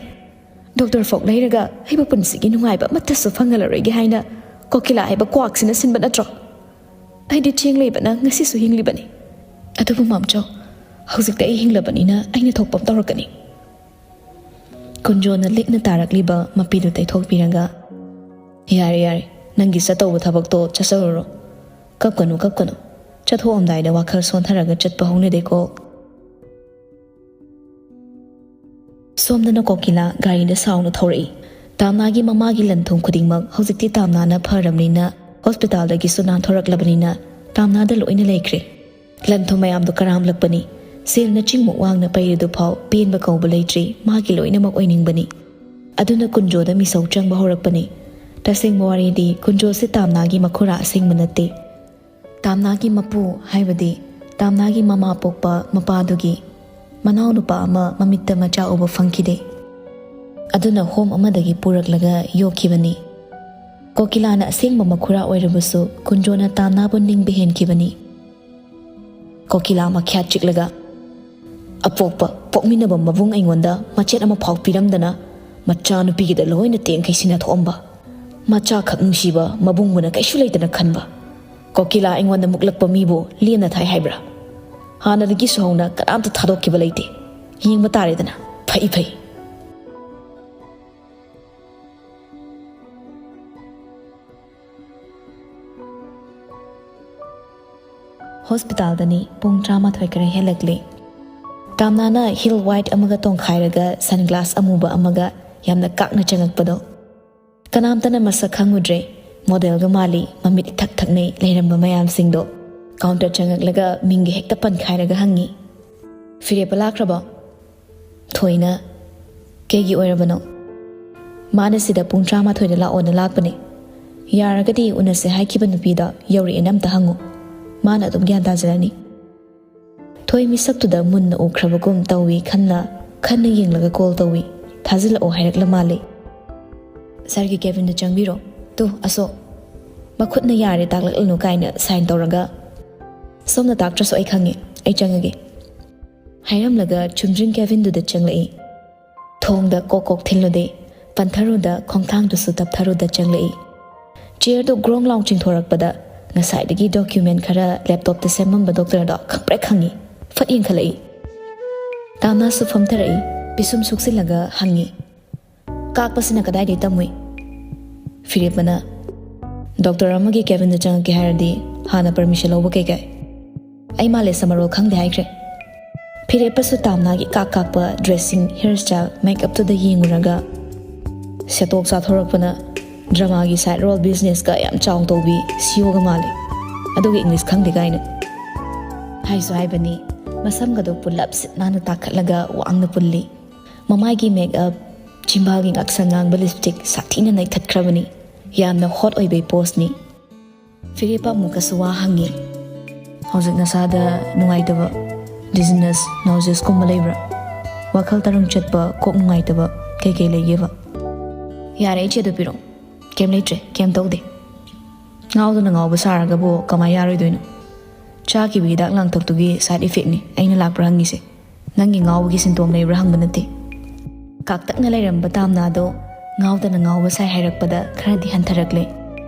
ꯗꯣꯛꯇꯔ ꯐꯥꯎ ꯂꯩꯔꯒ ꯑꯩꯕꯨ ꯄꯨꯟꯁꯤꯒꯤ ꯅꯨꯡꯉꯥꯏꯕ ꯑꯃꯠꯇꯁꯨ ꯐꯪꯍꯜꯂꯔꯣꯏꯒꯦ ꯍꯥꯏꯅ ꯀꯣꯀꯤꯂꯥ ꯍꯥꯏꯕ ꯀ꯭ꯋꯥꯛꯁꯤꯅ ꯁꯤꯟꯕ ꯅꯠꯇ꯭ꯔꯣ? ꯑꯩꯗꯤ ꯆꯦꯡ ꯂꯩꯕꯅ ꯉꯁꯤꯁꯨ ꯍꯤꯡꯂꯤꯕꯅꯤ꯫ ꯑꯗꯨꯕꯨ ꯃꯥꯝꯆꯧ, ꯍꯧꯖꯤꯛꯇꯤ ꯑꯩ ꯍꯤꯡꯂꯕꯅꯤꯅ ꯑꯩꯅ ꯊꯣꯛꯄ ꯑꯃ ꯇꯧꯔꯛꯀꯅꯤ꯫" ꯀꯨꯟꯖꯣꯅ ꯂꯤꯛꯅ ꯇꯥꯔꯛꯂꯤꯕ ꯃꯄꯤꯗꯨ ꯇꯩꯊꯣꯛꯄꯤꯔꯒ, "ꯌꯥꯔꯦ, ꯌꯥꯔꯦ, ꯅꯪꯒꯤ ꯆꯠꯇꯧꯕ ꯊꯕꯛꯇꯣ ꯆꯠꯆꯔꯨꯔꯣ꯫ ꯀꯞꯀꯅꯨ, ꯀꯞꯀꯅꯨ꯫ ꯆꯠꯊꯣꯛꯑꯝꯗꯥꯏꯗ ꯋꯥꯈꯜ ꯁꯣꯟꯊꯔꯒ ꯆꯠꯄ ꯍꯧꯅꯗꯦꯀꯣ꯫" ꯁꯣꯝꯗꯅ ꯀꯣꯀꯤꯂꯥ ꯒꯥꯔꯤꯗ ꯁꯥꯎꯅ ꯊꯧꯔꯛꯏ꯫ ꯇꯥꯝꯅꯥꯒꯤ ꯃꯃꯥꯒꯤ ꯂꯟ ꯊꯨꯝ ꯈꯨꯗꯤꯡꯃꯛ ꯍꯧꯖꯤꯛꯇꯤ ꯇꯥꯝꯅꯥꯅ ꯐꯔꯕꯅꯤꯅ, ꯍꯣꯁꯄꯤꯇꯥꯜꯗꯒꯤꯁꯨ ꯅꯥꯟꯊꯣꯔꯛꯂꯕꯅꯤꯅ, ꯇꯥꯝꯅꯥꯗ ꯂꯣꯏꯅ ꯂꯩꯈ꯭ꯔꯦ꯫ ꯂꯟ ꯊꯨꯝ ꯃꯌꯥꯝꯗꯨ ꯀꯔꯥꯝꯂꯛꯄꯅꯤ꯫ ꯁꯦꯜꯅ ꯆꯤꯡꯃꯨꯛ ꯋꯥꯡꯅ ꯄꯩꯔꯗꯨꯐꯥꯎ ꯄꯦꯟꯕ ꯀꯧꯕ ꯂꯩꯇ꯭ꯔꯤ, ꯃꯥꯒꯤ ꯂꯣꯏꯅꯃꯛ ꯑꯣꯏꯅꯤꯡꯕꯅꯤ꯫ ꯑꯗꯨꯅ ꯀꯨꯟꯖꯣꯗ ꯃꯤꯁꯧ ꯆꯪꯕ ꯍꯧꯔꯛꯄꯅꯤ꯫ ꯇꯁꯦꯡꯕ ꯋꯥꯔꯤꯗꯤ ꯀꯨꯟꯖꯣꯁꯦ ꯇꯥꯝꯅꯥꯒꯤ ꯃꯈꯨꯔꯥ ꯑꯁꯦꯡꯕ ꯅꯠꯇꯦ꯫ ꯇꯥꯝꯅꯥꯒꯤ ꯃꯄꯨ, ꯍꯥꯏꯕꯗꯤ ꯇꯥꯝꯅꯥꯒꯤ ꯃꯃꯥ ꯄꯣꯛꯄ ꯃꯄꯥꯗꯨꯒꯤ ꯃꯅꯥꯎꯅꯨꯄꯥ ꯑꯃ ꯃꯃꯤꯠꯇ ꯃꯆꯥ ꯎꯕ ꯐꯪꯈꯤꯗꯦ꯫ ꯑꯗꯨꯅ ꯍꯣꯝ ꯑꯃꯗꯒꯤ ꯄꯨꯔꯛꯂꯒ ꯌꯣꯛꯈꯤꯕꯅꯤ꯫ ꯀꯣꯀꯤꯂꯥꯅ ꯑꯁꯦꯡꯕ ꯃꯈꯨꯔꯥ ꯑꯣꯏꯔꯕꯁꯨ ꯀꯨꯟꯖꯣꯅ ꯇꯥꯝꯅꯥꯕꯨ ꯅꯤꯡꯕ ꯍꯦꯟꯈꯤꯕꯅꯤ꯫ ꯀꯣꯀꯤꯂꯥ ꯃꯈ꯭ꯌꯥꯠ ꯆꯤꯛꯂꯒ, "ꯑꯄꯣꯛꯄ ꯄꯣꯛꯃꯤꯟꯅꯕ ꯃꯕꯨꯡ ꯑꯩꯉꯣꯟꯗ ꯃꯆꯦꯠ ꯑꯃ ꯐꯥꯎ ꯄꯤꯔꯝꯗꯅ ꯃꯆꯥꯅꯨꯄꯤꯒꯤꯗ ꯂꯣꯏꯅ ꯇꯦꯡꯈꯩ ꯁꯤꯟꯅꯊꯣꯛꯑꯝꯕ꯫ ꯃꯆꯥꯈꯛ ꯅꯨꯡꯁꯤꯕ ꯃꯕꯨꯡꯕꯨꯅ ꯀꯩꯁꯨ ꯂꯩꯇꯅ ꯈꯟꯕ꯫ ꯀꯣꯀꯤꯂꯥ ꯑꯩꯉꯣꯟꯗ ꯃꯨꯛꯂꯛꯄ ꯃꯤꯕꯨ ꯂꯦꯝꯅ ꯊꯥꯏ ꯍꯥꯏꯕ꯭ꯔꯥ? ꯍꯥꯟꯅꯗꯒꯤꯁꯨ ꯍꯧꯅ ꯀꯅꯥꯝꯇ ꯊꯥꯗꯣꯛꯈꯤꯕ ꯂꯩꯇꯦ꯫ ꯌꯦꯡꯕ ꯇꯥꯔꯦꯗꯅ꯫ ꯐꯩ ꯐꯩ꯫ ꯍꯣꯁꯄꯤꯇꯥꯜꯗꯅꯤ ꯄꯨꯡ ꯇꯔꯥꯃꯥꯊꯣꯏ ꯈꯔ ꯍꯦꯜꯂꯛꯂꯦ꯫ ꯇꯥꯝꯅꯥꯅ ꯍꯤꯜ ꯋꯥꯏꯠ ꯑꯃꯒ ꯇꯣꯡꯈꯥꯏꯔꯒ ꯁꯟꯒ꯭ꯂꯥꯁ ꯑꯃꯨꯕ ꯑꯃꯒ ꯌꯥꯝꯅ ꯀꯥꯛꯅ ꯆꯪꯉꯛꯄꯗꯣ꯫ ꯀꯅꯥꯝꯇꯅ ꯃꯁꯛ ꯈꯪꯉꯨꯗ꯭ꯔꯦ꯫ ꯃꯣꯗꯦꯜꯒ ꯃꯥꯜꯂꯤ, ꯃꯃꯤꯠ ꯏꯊꯛ ꯊꯛꯅꯩ ꯂꯩꯔꯝꯕ ꯃꯌꯥꯝꯁꯤꯡꯗꯣ꯫ ꯀꯥꯎꯟꯇꯔ ꯆꯪꯉꯛꯂꯒ ꯃꯤꯡꯒ ꯍꯦꯛꯇ ꯄꯟꯈꯥꯏꯔꯒ ꯍꯪꯉꯤ, "ꯐꯤꯔꯦꯞꯄ ꯂꯥꯛꯈ꯭ꯔꯕꯣ?" ꯊꯣꯏꯅ, "ꯀꯩꯒꯤ ꯑꯣꯏꯔꯕꯅꯣ?" "ꯃꯥꯅ ꯁꯤꯗ ꯄꯨꯡ ꯇꯔꯥꯃꯥꯊꯣꯏꯗ ꯂꯥꯛꯑꯣꯅ ꯂꯥꯛꯄꯅꯦ꯫ ꯌꯥꯔꯒꯗꯤ ꯎꯅꯁꯦ ꯍꯥꯏꯈꯤꯕ ꯅꯨꯄꯤꯗꯣ ꯌꯧꯔꯛꯑꯦꯅ ꯑꯝꯇ ꯍꯪꯉꯨ꯫ ꯃꯥꯅ ꯑꯗꯨꯝ ꯒ꯭ꯌꯥꯟ ꯇꯥꯖꯔꯅꯤ꯫" ꯊꯣꯏ ꯃꯤꯁꯛꯇꯨꯗ ꯃꯨꯟꯅ ꯎꯈ꯭ꯔꯕꯒꯨꯝ ꯇꯧꯏ ꯈꯟꯅ, ꯈꯟꯅ ꯌꯦꯡꯂꯒ ꯀꯣꯜ ꯇꯧꯏ꯫ ꯊꯥꯖꯤꯜꯂꯛꯑꯣ ꯍꯥꯏꯔꯛꯂ ꯃꯥꯜꯂꯦ꯫ "ꯁꯥꯔꯒꯤ ꯀꯦꯕꯤꯟꯗ ꯆꯪꯕꯤꯔꯣ꯫ ꯇꯨ, ꯑꯁꯣ, ꯃꯈꯨꯠꯅ ꯌꯥꯔꯦ ꯇꯥꯛꯂꯛꯂꯅꯨ" ꯀꯥꯏꯅ ꯁꯥꯏꯟ ꯇꯧꯔꯒ, "ꯁꯣꯝꯅ ꯇꯥꯛꯇ꯭ꯔꯁꯨ ꯑꯩ ꯈꯪꯉꯦ, ꯑꯩ ꯆꯪꯉꯒꯦ" ꯍꯥꯏꯔꯝꯂꯒ ꯆꯨꯝꯗ꯭ꯔꯤꯡ ꯀꯦꯕꯤꯟꯗꯨꯗ ꯆꯪꯂꯛꯏ꯫ ꯊꯣꯡꯗ ꯀꯣꯛ ꯀꯣꯛ ꯊꯤꯜꯂꯨꯗꯦ, ꯄꯟꯊꯔꯨꯗ ꯈꯣꯡꯊꯥꯡꯗꯨꯁꯨ ꯇꯞꯊꯔꯨꯗ ꯆꯪꯂꯛꯏ꯫ ꯆꯤꯌꯔꯗꯨ ꯒ꯭ꯔꯣꯡ ꯂꯥꯎ ꯆꯤꯡꯊꯣꯔꯛꯄꯗ ꯉꯁꯥꯏꯗꯒꯤ ꯗꯣꯀ꯭ꯌꯨꯃꯦꯟ ꯈꯔ ꯂꯦꯞꯇꯣꯞꯇ ꯁꯦꯝꯃꯝꯕ ꯗꯣꯛꯇꯔꯗꯣ ꯈꯪꯄ꯭ꯔꯦꯛ ꯈꯪꯉꯤ꯫ ꯐꯠ ꯌꯦꯡꯈꯠꯂꯛꯏ꯫ ꯇꯥꯝꯅꯥꯁꯨ ꯐꯝꯊꯔꯛꯏ, ꯄꯤꯁꯨꯝ ꯁꯨꯛꯆꯤꯜꯂꯒ ꯍꯪꯉꯤ, "ꯀꯥꯛꯄꯁꯤꯅ ꯀꯗꯥꯏꯗꯒꯤ ꯇꯝꯃꯨꯏ?" ꯐꯤꯔꯦꯞꯄꯅ, "ꯗꯣꯛꯇꯔ ꯑꯃꯒꯤ ꯀꯦꯕꯤꯟꯗ ꯆꯪꯉꯛꯀꯦ ꯍꯥꯏꯔꯗꯤ ꯍꯥꯟꯅ ꯄꯔꯃꯤꯁꯟ ꯂꯧꯕ ꯀꯩꯀꯥꯏ?" "ꯑꯩ ꯃꯥꯂꯦꯁ ꯃꯔꯣꯜ ꯈꯪꯗꯦ ꯍꯥꯏꯈ꯭ꯔꯦ꯫" ꯐꯤꯔꯦꯞꯄꯁꯨ ꯇꯥꯝꯅꯥꯒꯤ ꯀꯥꯛ ꯀꯥꯛꯄ ꯗ꯭ꯔꯦꯁꯤꯡ, ꯍꯤꯌꯔ ꯁ꯭ꯇꯥꯏꯜ, ꯃꯦꯛꯑꯞꯇꯨꯗ ꯌꯦꯡꯉꯨꯔꯒ ꯁꯦꯇꯣꯛ ꯆꯥꯊꯣꯔꯛꯄꯅ, "ꯗ꯭ꯔꯃꯥꯒꯤ ꯁꯥꯏꯠ ꯔꯣꯜ ꯕꯤꯖꯤꯅꯦꯁꯀ ꯌꯥꯝ ꯆꯥꯎ ꯇꯧꯕꯤ ꯁꯤꯑꯣꯒ ꯃꯥꯜꯂꯤ꯫ ꯑꯗꯨꯒ ꯏꯪꯂꯤꯁ ꯈꯪꯗꯦ ꯀꯥꯏꯅ꯫" ꯍꯥꯏꯁꯨ ꯍꯥꯏꯕꯅꯤ, ꯃꯁꯝꯒꯗꯣ ꯄꯨꯜꯂꯞ ꯁꯤꯠ ꯅꯥꯟꯅ ꯇꯥꯈꯠꯂꯒ ꯋꯥꯡꯅ ꯄꯨꯜꯂꯤ꯫ ꯃꯃꯥꯏꯒꯤ ꯃꯦꯛꯑꯞ, ꯆꯤꯝꯕꯥꯜꯒꯤ ꯉꯛꯁꯪ ꯉꯥꯡꯕ ꯂꯤꯞꯁꯇꯤꯛ ꯁꯥꯊꯤꯅ ꯅꯩꯊꯠꯈ꯭ꯔꯕꯅꯤ꯫ ꯌꯥꯝꯅ ꯍꯣꯠ ꯑꯣꯏꯕꯩ ꯄꯣꯁꯅꯤ꯫ ꯐꯤꯔꯦꯞꯄ ꯑꯃꯨꯛꯀꯁꯨ ꯋꯥ ꯍꯪꯉꯤ꯫ "ꯍꯧꯖꯤꯛ ꯅꯁꯥꯗ ꯅꯨꯡꯉꯥꯏꯇꯕ, ꯗꯤꯖꯤꯅꯦꯁ, ꯅꯣꯖꯤꯌꯁꯀꯨꯝꯕ ꯂꯩꯕ꯭ꯔꯥ? ꯋꯥꯈꯜ ꯇꯔꯪ ꯆꯠꯄ, ꯀꯣꯛ ꯅꯨꯡꯉꯥꯏꯇꯕ ꯀꯩꯀꯩ ꯂꯩꯒꯦꯕ?" "ꯌꯥꯔꯦ, ꯏꯆꯦꯗꯣ ꯄꯤꯔꯛꯑꯣ꯫ ꯀꯩꯝ ꯂꯩꯇ꯭ꯔꯦ, ꯀꯩꯝ ꯇꯧꯗꯦ꯫" ꯉꯥꯎꯗꯅ ꯉꯥꯎꯕ ꯁꯥꯔꯒꯕꯨ ꯀꯃꯥꯏ ꯌꯥꯔꯣꯏꯗꯣꯏꯅꯣ? ꯆꯥꯈꯤꯕ ꯍꯤꯗꯥꯛ ꯂꯥꯡꯊꯛꯇꯨꯒꯤ ꯁꯥꯏꯠ ꯏꯐꯦꯛꯅꯤ ꯑꯩꯅ ꯂꯥꯛꯄ꯭ꯔꯥ ꯍꯪꯉꯤꯁꯦ꯫ ꯅꯪꯒꯤ ꯉꯥꯎꯕꯒꯤ ꯁꯤꯟꯇꯣꯝ ꯂꯩꯕ꯭ꯔꯥ ꯍꯪꯕ ꯅꯠꯇꯦ꯫ ꯀꯥꯛꯇꯛꯅ ꯂꯩꯔꯝꯕ ꯇꯥꯝꯅꯥꯗꯣ ꯉꯥꯎꯗꯅ ꯉꯥꯎꯕ ꯁꯥꯏ ꯍꯥꯏꯔꯛꯄꯗ ꯈꯔꯗꯤ ꯍꯟꯊꯔꯛꯂꯦ꯫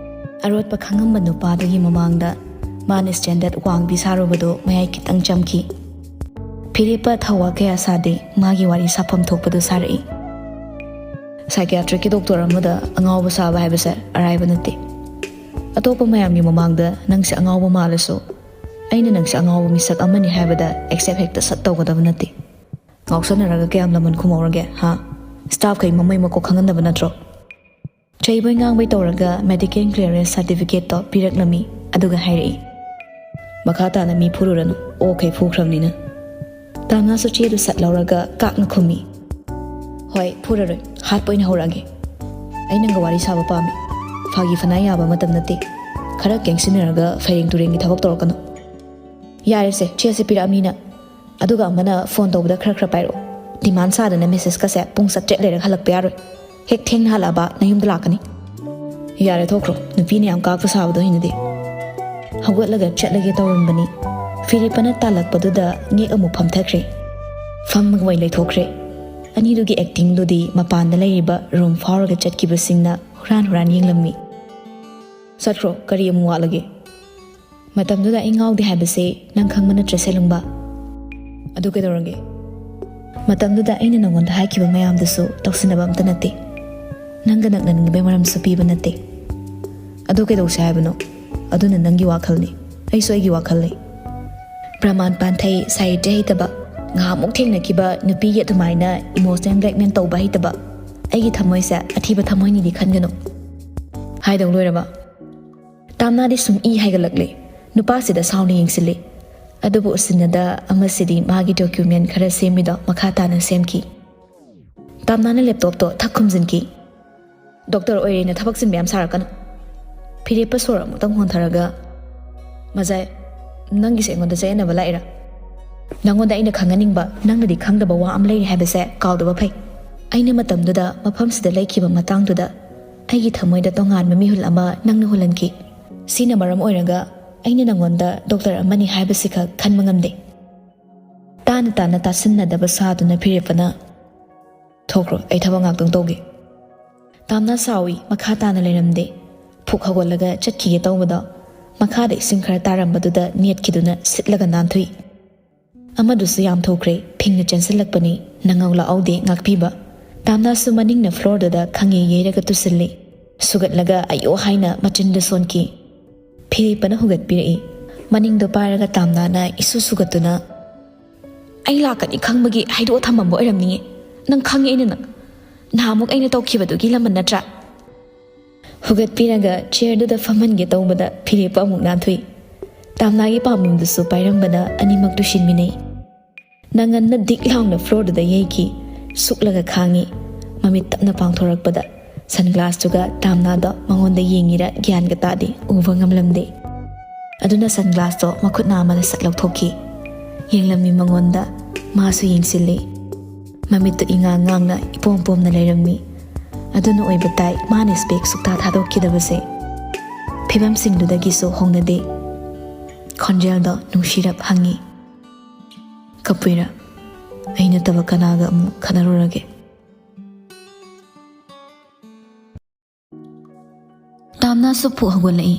ꯑꯔꯣꯠꯄ ꯈꯪꯉꯝꯕ ꯅꯨꯄꯥꯗꯨꯒꯤ ꯃꯃꯥꯡꯗ ꯃꯥꯅ ꯁ꯭ꯇꯦꯟꯗꯔꯗ ꯋꯥꯡꯕꯤ ꯁꯥꯔꯨꯕꯗꯣ ꯃꯌꯥꯏ ꯈꯤꯇꯪ ꯆꯝꯈꯤ꯫ ꯐꯤꯔꯦꯞꯄ ꯊꯧꯋꯥ ꯀꯌꯥ ꯁꯥꯗꯦ, ꯃꯥꯒꯤ ꯋꯥꯔꯤ ꯁꯥꯐꯝ ꯊꯣꯛꯄꯗꯨ ꯁꯥꯔꯛꯏ꯫ ꯁꯥꯏꯀꯤꯌꯥꯇ꯭ꯔꯤꯛꯀꯤ ꯗꯣꯛꯇꯔ ꯑꯃꯗ ꯑꯉꯥꯎꯕ ꯁꯥꯕ ꯍꯥꯏꯕꯁꯦ ꯑꯔꯥꯏꯕ ꯅꯠꯇꯦ꯫ ꯑꯇꯣꯞꯄ ꯃꯌꯥꯝꯒꯤ ꯃꯃꯥꯡꯗ ꯅꯪꯁꯦ ꯑꯉꯥꯎꯕ ꯃꯥꯜꯂꯁꯨ, ꯑꯩꯅ ꯅꯪꯁꯦ ꯑꯉꯥꯎꯕ ꯃꯤꯁꯛ ꯑꯃꯅꯤ ꯍꯥꯏꯕꯗ ꯑꯦꯛꯁꯦꯞ ꯍꯦꯛꯇ ꯁꯠ ꯇꯧꯒꯗꯕ ꯅꯠꯇꯦ꯫ ꯉꯥꯎꯁꯟꯅꯔꯒ ꯀꯌꯥꯝ ꯂꯃꯟ ꯈꯨꯝꯍꯧꯔꯒꯦ, ꯍꯥ? ꯁ꯭ꯇꯥꯐꯈꯩ ꯃꯃꯩ ꯃꯀꯣꯛ ꯈꯪꯍꯟꯗꯕ ꯅꯠꯇ꯭ꯔꯣ? ꯆꯩꯕꯣꯏ ꯉꯥꯡꯕꯣꯏ ꯇꯧꯔꯒ ꯃꯦꯗꯤꯀꯦꯜ ꯀ꯭ꯂꯤꯌꯔꯦꯟꯁ ꯁꯥꯔꯇꯤꯐꯤꯀꯦꯠꯇꯣ ꯄꯤꯔꯛꯂꯝꯃꯤ, ꯑꯗꯨꯒ ꯍꯥꯏꯔꯛꯏ, "ꯃꯈꯥ ꯇꯥꯅ ꯃꯤ ꯐꯨꯔꯨꯔꯅꯨ, ꯑꯣꯈꯩ ꯐꯨꯈ꯭ꯔꯕꯅꯤꯅ꯫" ꯇꯥꯅꯥꯁꯨ ꯆꯦꯗꯨ ꯁꯠ ꯂꯧꯔꯒ ꯀꯥꯛꯅ ꯈꯨꯝꯃꯤ, "ꯍꯣꯏ, ꯐꯨꯔꯔꯣꯏ, ꯍꯥꯠꯄ ꯑꯣꯏꯅ ꯍꯧꯔꯛꯑꯒꯦ꯫ ꯑꯩ ꯅꯪꯒ ꯋꯥꯔꯤ ꯁꯥꯕ ꯄꯥꯝꯃꯤ꯫ ꯐꯥꯒꯤ ꯐꯅꯥꯏ ꯌꯥꯕ ꯃꯇꯝ ꯅꯠꯇꯦ꯫ ꯈꯔ ꯀꯦꯡꯁꯤꯟꯅꯔꯒ ꯐꯩꯔꯦꯡ ꯇꯨꯔꯦꯡꯒꯤ ꯊꯕꯛ ꯇꯧꯔꯛꯀꯅꯨ꯫ ꯌꯥꯔꯦꯁꯦ, ꯆꯦꯁꯦ ꯄꯤꯔꯛꯑꯕꯅꯤꯅ꯫ ꯑꯗꯨꯒ ꯑꯃꯅ ꯐꯣꯟ ꯇꯧꯕꯗ ꯈꯔ ꯈꯔ ꯄꯥꯏꯔꯛꯑꯣ꯫ ꯗꯤꯃꯥꯟ ꯁꯥꯗꯅ ꯃꯦꯁꯦꯖꯀꯁꯦ ꯄꯨꯡ ꯆꯥꯇ꯭ꯔꯦꯠ ꯂꯩꯔꯒ ꯍꯜꯂꯛꯄ ꯌꯥꯔꯣꯏ꯫ ꯍꯦꯛ ꯊꯦꯡꯅ ꯍꯜꯂꯛꯑꯕ ꯅꯌꯨꯝꯗ ꯂꯥꯛꯀꯅꯤ꯫" "ꯌꯥꯔꯦ, ꯊꯣꯛꯈ꯭ꯔꯣ꯫ ꯅꯨꯄꯤꯅ ꯌꯥꯝ ꯀꯥꯛꯄ ꯁꯥꯕꯗꯣ ꯍꯩꯅꯗꯦ꯫" ꯍꯧꯒꯠꯂꯒ ꯆꯠꯂꯒꯦ ꯇꯧꯔꯝꯕꯅꯤ꯫ ꯐꯤꯔꯦꯞꯄꯅ ꯇꯥꯜꯂꯛꯄꯗꯨꯗ ꯉꯦꯛ ꯑꯃꯨꯛ ꯐꯝꯊꯈ꯭ꯔꯦ꯫ ꯐꯝꯃꯒ ꯑꯣꯏꯅ ꯂꯩꯊꯣꯛꯈ꯭ꯔꯦ꯫ ꯑꯅꯤꯗꯨꯒꯤ ꯑꯦꯛꯇꯤꯡꯗꯨꯗꯤ ꯃꯄꯥꯟꯗ ꯂꯩꯔꯤꯕ ꯔꯨꯝ ꯐꯥꯎꯔꯒ ꯆꯠꯈꯤꯕꯁꯤꯡꯅ ꯍꯨꯔꯥꯟ ꯍꯨꯔꯥꯟ ꯌꯦꯡꯂꯝꯃꯤ꯫ "ꯆꯠꯈ꯭ꯔꯣ, ꯀꯔꯤ ꯑꯃꯨꯛ ꯋꯥꯠꯂꯒꯦ?" "ꯃꯇꯝꯗꯨꯗ ꯑꯩ ꯉꯥꯎꯗꯦ ꯍꯥꯏꯕꯁꯦ ꯅꯪ ꯈꯪꯕ ꯅꯠꯇ꯭ꯔ, ꯁꯦꯂꯨꯡꯕ?" "ꯑꯗꯨ ꯀꯩꯗꯧꯔꯒꯦ?" "ꯃꯇꯝꯗꯨꯗ ꯑꯩꯅ ꯅꯉꯣꯟꯗ ꯍꯥꯏꯈꯤꯕ ꯃꯌꯥꯝꯗꯨꯁꯨ ꯇꯧꯁꯤꯟꯅꯕ ꯑꯝꯇ ꯅꯠꯇꯦ꯫ ꯅꯪꯒ ꯅꯛꯅꯅꯤꯡꯕꯩ ꯃꯔꯝꯁꯨ ꯄꯤꯕ ꯅꯠꯇꯦ꯫ ꯑꯗꯨ ꯀꯩꯗꯧꯁꯦ ꯍꯥꯏꯕꯅꯣ? ꯑꯗꯨꯅ ꯅꯪꯒꯤ ꯋꯥꯈꯜꯅꯤ, ꯑꯩꯁꯨ ꯑꯩꯒꯤ ꯋꯥꯈꯜ ꯂꯩ꯫" ꯄ꯭ꯔꯃꯥꯟ ꯄꯥꯟꯊꯩ ꯁꯥꯍꯤꯇ꯭ꯌ ꯍꯩꯇꯕ, ꯉꯥꯏꯍꯥꯛꯃꯨꯛ ꯊꯦꯡꯅꯈꯤꯕ ꯅꯨꯄꯤꯒꯤ ꯑꯗꯨꯃꯥꯏꯅ ꯏꯃꯣꯁꯅꯦꯜ ꯕ꯭ꯂꯦꯛꯃꯦꯜ ꯇꯧꯕ ꯍꯩꯇꯕ꯫ ꯑꯩꯒꯤ ꯊꯃꯣꯏꯁꯦ ꯑꯊꯤꯕ ꯊꯃꯣꯏꯅꯤꯗꯤ ꯈꯟꯒꯅꯨ꯫ ꯍꯥꯏꯗꯧ ꯂꯣꯏꯔꯕ? ꯇꯥꯝꯅꯥꯗꯤ ꯁꯨꯝ ꯏ ꯍꯥꯏꯒꯠꯂꯛꯂꯦ꯫ ꯅꯨꯄꯥꯁꯤꯗ ꯁꯥꯎꯅ ꯌꯦꯡꯁꯤꯜꯂꯤ꯫ ꯑꯗꯨꯕꯨ ꯎꯁꯤꯟꯅꯗ ꯑꯃꯁꯤꯗꯤ ꯃꯥꯒꯤ ꯗꯣꯀ꯭ꯌꯨꯃꯦꯟ ꯈꯔ ꯁꯦꯝꯃꯤꯗꯣ ꯃꯈꯥ ꯇꯥꯅ ꯁꯦꯝꯈꯤ꯫ ꯇꯥꯝꯅꯥꯅ ꯂꯦꯞꯇꯣꯞꯇꯣ ꯊꯛ ꯈꯨꯝꯖꯤꯟꯈꯤ꯫ "ꯗꯣꯛꯇꯔ ꯑꯣꯏꯔꯦꯅ ꯊꯕꯛ ꯆꯤꯟꯕ ꯌꯥꯝ ꯁꯥꯔꯛꯀꯅꯨ꯫" ꯐꯤꯔꯦꯞꯄ ꯁꯣꯔ ꯑꯃꯨꯛꯇꯪ ꯍꯣꯟꯊꯔꯒ, "ꯃꯖꯥꯏ, ꯅꯪꯒꯤꯁꯦ ꯑꯩꯉꯣꯟꯗ ꯆꯌꯦꯠꯅꯕ ꯂꯥꯛꯏꯔꯥ? ꯅꯪꯉꯣꯟꯗ ꯑꯩꯅ ꯈꯪꯍꯟꯅꯤꯡꯕ, ꯅꯪꯅꯗꯤ ꯈꯪꯗꯕ ꯋꯥ ꯑꯃ ꯂꯩꯔꯤ ꯍꯥꯏꯕꯁꯦ ꯀꯥꯎꯗꯕ ꯐꯩ꯫ ꯑꯩꯅ ꯃꯇꯝꯗꯨꯗ ꯃꯐꯝꯁꯤꯗ ꯂꯩꯈꯤꯕ ꯃꯇꯥꯡꯗꯨꯗ ꯑꯩꯒꯤ ꯊꯃꯣꯏꯗ ꯇꯣꯉꯥꯟꯕ ꯃꯤꯍꯨꯜ ꯑꯃ ꯅꯪꯅ ꯍꯨꯜꯍꯟꯈꯤ꯫ ꯁꯤꯅ ꯃꯔꯝ ꯑꯣꯏꯔꯒ ꯑꯩꯅ ꯅꯪꯉꯣꯟꯗ ꯗꯣꯛꯇꯔ ꯑꯃꯅꯤ ꯍꯥꯏꯕꯁꯤꯈꯛ ꯈꯟꯕ ꯉꯝꯗꯦ꯫" ꯇꯥꯅ ꯇꯥꯅ ꯇꯥꯁꯤꯟꯅꯗꯕ ꯁꯥꯗꯨꯅ ꯐꯤꯔꯦꯞꯄꯅ, "ꯊꯣꯛꯈ꯭ꯔꯣ, ꯑꯩ ꯊꯕꯛ ꯉꯥꯛꯇꯪ ꯇꯧꯒꯦ꯫" ꯇꯥꯝꯅꯥ ꯁꯥꯎꯏ, ꯃꯈꯥ ꯇꯥꯅ ꯂꯩꯔꯝꯗꯦ꯫ ꯐꯨꯛ ꯍꯧꯒꯠꯂꯒ ꯆꯠꯈꯤꯒꯦ ꯇꯧꯕꯗꯣ, ꯃꯈꯥꯗ ꯏꯁꯤꯡ ꯈꯔ ꯇꯥꯔꯝꯕꯗꯨꯗ ꯅꯦꯠꯈꯤꯗꯨꯅ ꯁꯤꯠꯂꯒ ꯅꯥꯟꯊꯨꯏ꯫ ꯑꯃꯗꯨꯁꯨ ꯌꯥꯝ ꯊꯨꯈ꯭ꯔꯦ, ꯐꯤꯡꯅ ꯆꯦꯟꯁꯤꯜꯂꯛꯄꯅꯤ, ꯅꯪꯍꯧ ꯂꯥꯛꯍꯧꯗꯦ, ꯉꯥꯛꯄꯤꯕ꯫ ꯇꯥꯝꯅꯥꯁꯨ ꯃꯅꯤꯡꯅ ꯐ꯭ꯂꯣꯔꯗꯨꯗ ꯈꯪꯌꯩ ꯌꯩꯔꯒ ꯇꯨꯁꯤꯜꯂꯤ꯫ ꯁꯨꯒꯠꯂꯒ "ꯑꯌꯣ" ꯍꯥꯏꯅ ꯃꯆꯤꯟꯗ ꯁꯣꯟꯈꯤ꯫ ꯐꯤꯔꯦꯞꯄꯅ ꯍꯨꯒꯠꯄꯤꯔꯛꯏ꯫ ꯃꯅꯤꯡꯗꯣ ꯄꯥꯏꯔꯒ ꯇꯥꯝꯅꯥꯅ ꯏꯁꯨ ꯁꯨꯒꯠꯇꯨꯅ, "ꯑꯩ ꯂꯥꯛꯀꯅꯤ ꯈꯪꯕꯒꯤ ꯍꯥꯏꯗꯣꯛꯑ ꯊꯝꯃꯝꯕ ꯑꯣꯏꯔꯝꯅꯤꯌꯦ꯫ ꯅꯪ ꯈꯪꯉꯦ ꯑꯩꯅ ꯅꯪ꯫ ꯅꯍꯥꯟꯃꯨꯛ ꯑꯩꯅ ꯇꯧꯈꯤꯕꯗꯨꯒꯤ ꯂꯃꯟ ꯅꯠꯇ꯭ꯔꯥ?" ꯍꯨꯒꯠꯄꯤꯔꯒ ꯆꯤꯌꯔꯗꯨꯗ ꯐꯝꯍꯟꯒꯦ ꯇꯧꯕꯗ ꯐꯤꯔꯦꯞꯄ ꯑꯃꯨꯛ ꯅꯥꯟꯊꯣꯛꯏ꯫ ꯇꯥꯝꯅꯥꯒꯤ ꯄꯥꯝꯕꯣꯝꯗꯨꯁꯨ ꯄꯥꯏꯔꯝꯕꯅ ꯑꯅꯤꯃꯛ ꯇꯨꯁꯤꯟꯃꯤꯟꯅꯩ꯫ ꯅꯪꯒꯟꯅ ꯗꯤꯛ ꯂꯥꯎꯅ ꯐ꯭ꯂꯣꯔꯗꯨꯗ ꯌꯩꯈꯤ꯫ ꯁꯨꯛꯂꯒ ꯈꯥꯡꯉꯤ꯫ ꯃꯃꯤꯠ ꯇꯞꯅ ꯄꯥꯡꯊꯣꯔꯛꯄꯗ ꯁꯟꯒ꯭ꯂꯥꯁꯇꯨꯒ ꯇꯥꯝꯅꯥꯗꯣ ꯃꯉꯣꯟꯗ ꯌꯦꯡꯉꯤꯔ ꯒ꯭ꯌꯥꯟꯒ ꯇꯥꯗꯦ, ꯎꯕ ꯉꯝꯂꯝꯗꯦ꯫ ꯑꯗꯨꯅ ꯁꯟꯒ꯭ꯂꯥꯁꯇꯣ ꯃꯈꯨꯠꯅ ꯑꯃꯅ ꯁꯠ ꯂꯧꯊꯣꯛꯈꯤ꯫ ꯌꯦꯡꯂꯝꯃꯤ ꯃꯉꯣꯟꯗ꯫ ꯃꯥꯁꯨ ꯌꯦꯡꯁꯤꯜꯂꯤ꯫ ꯃꯃꯤꯠꯇꯨ ꯏꯉꯥꯡ ꯉꯥꯡꯅ ꯏꯄꯣꯝ ꯄꯣꯝꯅ ꯂꯩꯔꯝꯃꯤ꯫ ꯑꯗꯨꯅ ꯑꯣꯏꯕ ꯇꯥꯏ ꯃꯥꯅ ꯏꯁꯄꯦꯛ ꯁꯨꯛꯊꯥ ꯊꯥꯗꯣꯛꯈꯤꯗꯕꯁꯦ꯫ ꯐꯤꯕꯝꯁꯤꯡꯗꯨꯗꯒꯤꯁꯨ ꯍꯣꯡꯅꯗꯦ꯫ ꯈꯣꯟꯖꯦꯜꯗꯣ ꯅꯨꯡꯁꯤꯔꯞ ꯍꯪꯉꯤ, "ꯀꯞꯄꯤꯔ? ꯑꯩ ꯅꯠꯇꯕ ꯀꯅꯥꯒ ꯑꯃꯨꯛ ꯈꯠꯅꯔꯨꯔꯒꯦ?" ꯇꯥꯝꯅꯥꯁꯨ ꯐꯨꯛ ꯍꯧꯒꯠꯂꯛꯏ꯫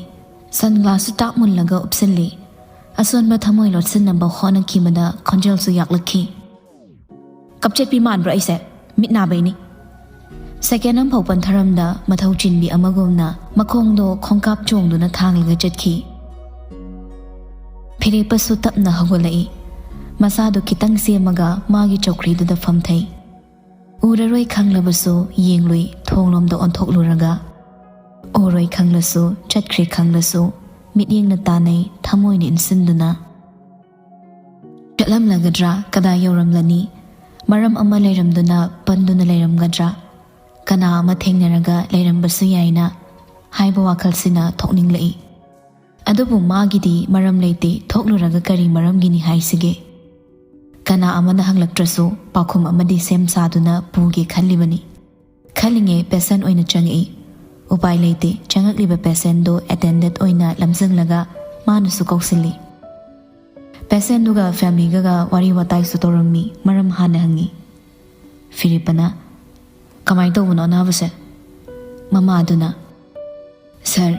ꯁꯟꯒ꯭ꯂꯥꯁꯁꯨ ꯇꯥꯛ ꯃꯨꯜꯂꯒ ꯎꯞꯁꯤꯜꯂꯤ꯫ ꯑꯁꯣꯟꯕ ꯊꯃꯣꯏ ꯂꯣꯠꯁꯤꯟꯅꯕ ꯍꯣꯠꯅꯈꯤꯕꯗ ꯈꯣꯟꯖꯦꯜꯁꯨ ꯌꯥꯛꯂꯛꯈꯤ꯫ "ꯀꯞꯆꯦꯠꯄꯤ ꯃꯥꯟꯕ꯭ꯔꯣ ꯑꯩꯁꯦ? ꯃꯤꯠ ꯅꯥꯕꯩꯅꯤ꯫" ꯁꯦꯀꯦꯟ ꯑꯃꯐꯥꯎ ꯄꯟꯊꯔꯝꯗ ꯃꯊꯧ ꯆꯤꯟꯕꯤ ꯑꯃꯒꯨꯝꯅ ꯃꯈꯣꯡꯗꯣ ꯈꯣꯡꯀꯥꯞ ꯆꯣꯡꯗꯨꯅ ꯊꯥꯡꯂꯒ ꯆꯠꯈꯤ꯫ ꯐꯤꯔꯦꯞꯄꯁꯨ ꯇꯞꯅ ꯍꯧꯒꯠꯂꯛꯏ꯫ ꯃꯁꯥꯗꯨ ꯈꯤꯇꯪ ꯁꯦꯝꯃꯒ ꯃꯥꯒꯤ ꯆꯧꯀ꯭ꯔꯤꯗꯨꯗ ꯐꯝꯊꯩ꯫ ꯎꯔꯔꯣꯏ ꯈꯪꯂꯕꯁꯨ ꯌꯦꯡꯂꯨꯏ ꯊꯣꯡꯂꯣꯝꯗ ꯑꯣꯟꯊꯣꯛꯂꯨꯔꯒ꯫ ꯎꯔꯣꯏ ꯈꯪꯂꯁꯨ, ꯆꯠꯈ꯭ꯔꯦ ꯈꯪꯂꯁꯨ, ꯃꯤꯠꯌꯦꯡꯅ ꯇꯥꯟꯅꯩ ꯊꯃꯣꯏꯅ ꯏꯟꯁꯤꯟꯗꯨꯅ꯫ ꯆꯠꯂꯝꯂꯒꯗ꯭ꯔꯥ? ꯀꯗꯥꯏ ꯌꯧꯔꯝꯂꯅꯤ? ꯃꯔꯝ ꯑꯃ ꯂꯩꯔꯝꯗꯨꯅ ꯄꯟꯗꯨꯅ ꯂꯩꯔꯝꯒꯗ꯭ꯔꯥ? ꯀꯅꯥ ꯑꯃ ꯊꯦꯡꯅꯔꯒ ꯂꯩꯔꯝꯕꯁꯨ ꯌꯥꯏꯅ ꯍꯥꯏꯕ ꯋꯥꯈꯜꯁꯤꯅ ꯊꯣꯛꯅꯤꯡꯂꯛꯏ꯫ ꯑꯗꯨꯕꯨ ꯃꯥꯒꯤꯗꯤ ꯃꯔꯝ ꯂꯩꯇꯦ, ꯊꯣꯛꯂꯨꯔꯒ ꯀꯔꯤ ꯃꯔꯝꯒꯤꯅꯤ ꯍꯥꯏꯁꯤꯒꯦ? ꯀꯅꯥ ꯑꯃꯅ ꯍꯪꯂꯛꯇ꯭ꯔꯁꯨ ꯄꯥꯎꯈꯨꯝ ꯑꯃꯗꯤ ꯁꯦꯝ ꯁꯥꯗꯨꯅ ꯄꯨꯒꯦ ꯈꯜꯂꯤꯕꯅꯤ꯫ ꯈꯜꯂꯤꯉꯩ ꯄꯦꯁꯦꯟ ꯑꯣꯏꯅ ꯆꯪꯉꯛꯏ꯫ ꯎꯄꯥꯏ ꯂꯩꯇꯦ, ꯆꯪꯉꯛꯂꯤꯕ ꯄꯦꯁꯦꯟꯗꯣ ꯑꯦꯇꯦꯟꯗꯦꯟꯠ ꯑꯣꯏꯅ ꯂꯝꯖꯤꯡꯂꯒ ꯃꯥꯅꯁꯨ ꯀꯧꯁꯤꯜꯂꯤ꯫ ꯄꯦꯁꯦꯟꯗꯨꯒ ꯐꯦꯃꯤꯂꯤꯒꯒ ꯋꯥꯔꯤ ꯋꯥꯇꯥꯏꯁꯨ ꯇꯧꯔꯝꯃꯤ, ꯃꯔꯝ ꯍꯥꯟꯅ ꯍꯪꯉꯤ꯫ ꯐꯤꯔꯤꯞꯄꯅ, "ꯀꯃꯥꯏꯅ ꯇꯧꯕꯅꯣ ꯑꯅꯥꯕꯁꯦ?" ꯃꯃꯥꯗꯨꯅ, "ꯁꯥꯔ,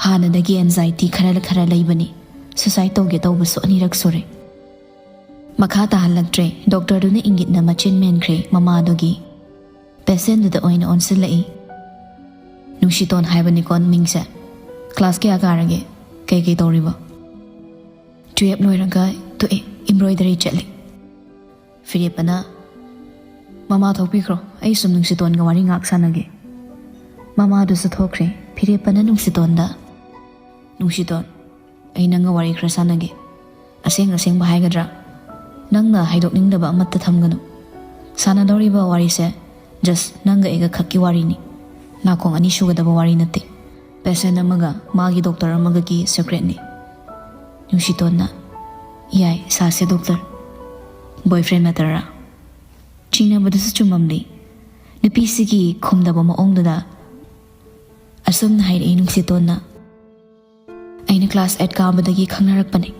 ꯍꯥꯟꯅꯗꯒꯤ ꯑꯦꯟꯖꯥꯏꯇꯤ ꯈꯔ ꯈꯔ ꯂꯩꯕꯅꯤ꯫ ꯁꯨꯁꯥꯏꯗ ꯇꯧꯒꯦ ꯇꯧꯕꯁꯨ ꯑꯅꯤꯔꯛ ꯁꯨꯔꯦ꯫" ꯃꯈꯥ ꯇꯥꯍꯜꯂꯛꯇ꯭ꯔꯦ꯫ ꯗꯣꯛꯇꯔꯗꯨꯅ ꯏꯪꯒꯤꯠꯅ ꯃꯆꯤꯟ ꯃꯦꯟꯈ꯭ꯔꯦ ꯃꯃꯥꯗꯨꯒꯤ꯫ ꯄꯦꯁꯦꯟꯗꯨꯗ ꯑꯣꯏꯅ ꯑꯣꯟꯁꯤꯜꯂꯛꯏ꯫ "ꯅꯨꯡꯁꯤꯇꯣꯟ ꯍꯥꯏꯕꯅꯤꯀꯣ ꯃꯤꯡꯁꯦ꯫ ꯀ꯭ꯂꯥꯁ ꯀꯌꯥ ꯀꯥꯔꯒꯦ? ꯀꯩꯀꯩ ꯇꯧꯔꯤꯕ?" "ꯇꯨꯌꯦꯞ ꯂꯣꯏꯔꯒ ꯇꯣꯛꯑꯦ, ꯏꯝꯕ꯭ꯔꯣꯏꯗꯔꯤ ꯆꯠꯂꯤ꯫" ꯐꯤꯔꯦꯞꯄꯅ, "ꯃꯃꯥ ꯊꯣꯛꯄꯤꯈ꯭ꯔꯣ, ꯑꯩ ꯁꯨꯝ ꯅꯨꯡꯁꯤꯇꯣꯟꯒ ꯋꯥꯔꯤ ꯉꯥꯛ ꯁꯥꯟꯅꯒꯦ꯫" ꯃꯃꯥꯗꯨꯁꯨ ꯊꯣꯛꯈ꯭ꯔꯦ꯫ ꯐꯤꯔꯦꯞꯄꯅ ꯅꯨꯡꯁꯤꯇꯣꯟꯗ, "ꯅꯨꯡꯁꯤꯇꯣꯟ, ꯑꯩ ꯅꯪꯒ ꯋꯥꯔꯤ ꯈꯔ ꯁꯥꯟꯅꯒꯦ꯫ ꯑꯁꯦꯡ ꯑꯁꯦꯡꯕ ꯍꯥꯏꯒꯗ꯭ꯔꯥ? ꯅꯪꯅ ꯍꯥꯏꯗꯣꯛꯅꯤꯡꯗꯕ ꯑꯃꯠꯇ ꯊꯝꯒꯅꯨ꯫ ꯁꯥꯟꯅꯗꯧꯔꯤꯕ ꯋꯥꯔꯤꯁꯦ just ꯅꯪꯒ ꯑꯩꯒ ꯈꯛꯀꯤ ꯋꯥꯔꯤꯅꯤ꯫ ꯅꯥꯀꯣꯡ ꯑꯅꯤ ꯁꯨꯒꯗꯕ ꯋꯥꯔꯤ ꯅꯠꯇꯦ꯫" ꯄꯦꯁꯦꯟ ꯑꯃꯒ ꯃꯥꯒꯤ ꯗꯣꯛꯇꯔ ꯑꯃꯒꯒꯤ ꯁꯤꯀ꯭ꯔꯦꯠꯅꯤ꯫ ꯅꯨꯡꯁꯤꯇꯣꯟꯅ, "ꯌꯥꯏ, ꯁꯥꯁꯦ ꯗꯣꯛꯇꯔ꯫ ꯕꯣꯏꯐ꯭ꯔꯦꯟ ꯃꯦꯇꯔꯔꯥ?" ꯆꯤꯡꯅꯕꯗꯨꯁꯨ ꯆꯨꯝꯃꯝꯂꯤ꯫ ꯅꯨꯄꯤꯁꯤꯒꯤ ꯈꯨꯝꯗꯕ ꯃꯑꯣꯡꯗꯨꯗ ꯑꯁꯨꯝꯅ ꯍꯥꯏꯔꯛꯏ ꯅꯨꯡꯁꯤꯇꯣꯟꯅ, "ꯑꯩꯅ ꯀ꯭ꯂꯥꯁ ꯑꯩꯠ ꯀꯥꯕꯗꯒꯤ ꯈꯪꯅꯔꯛꯄꯅꯦ꯫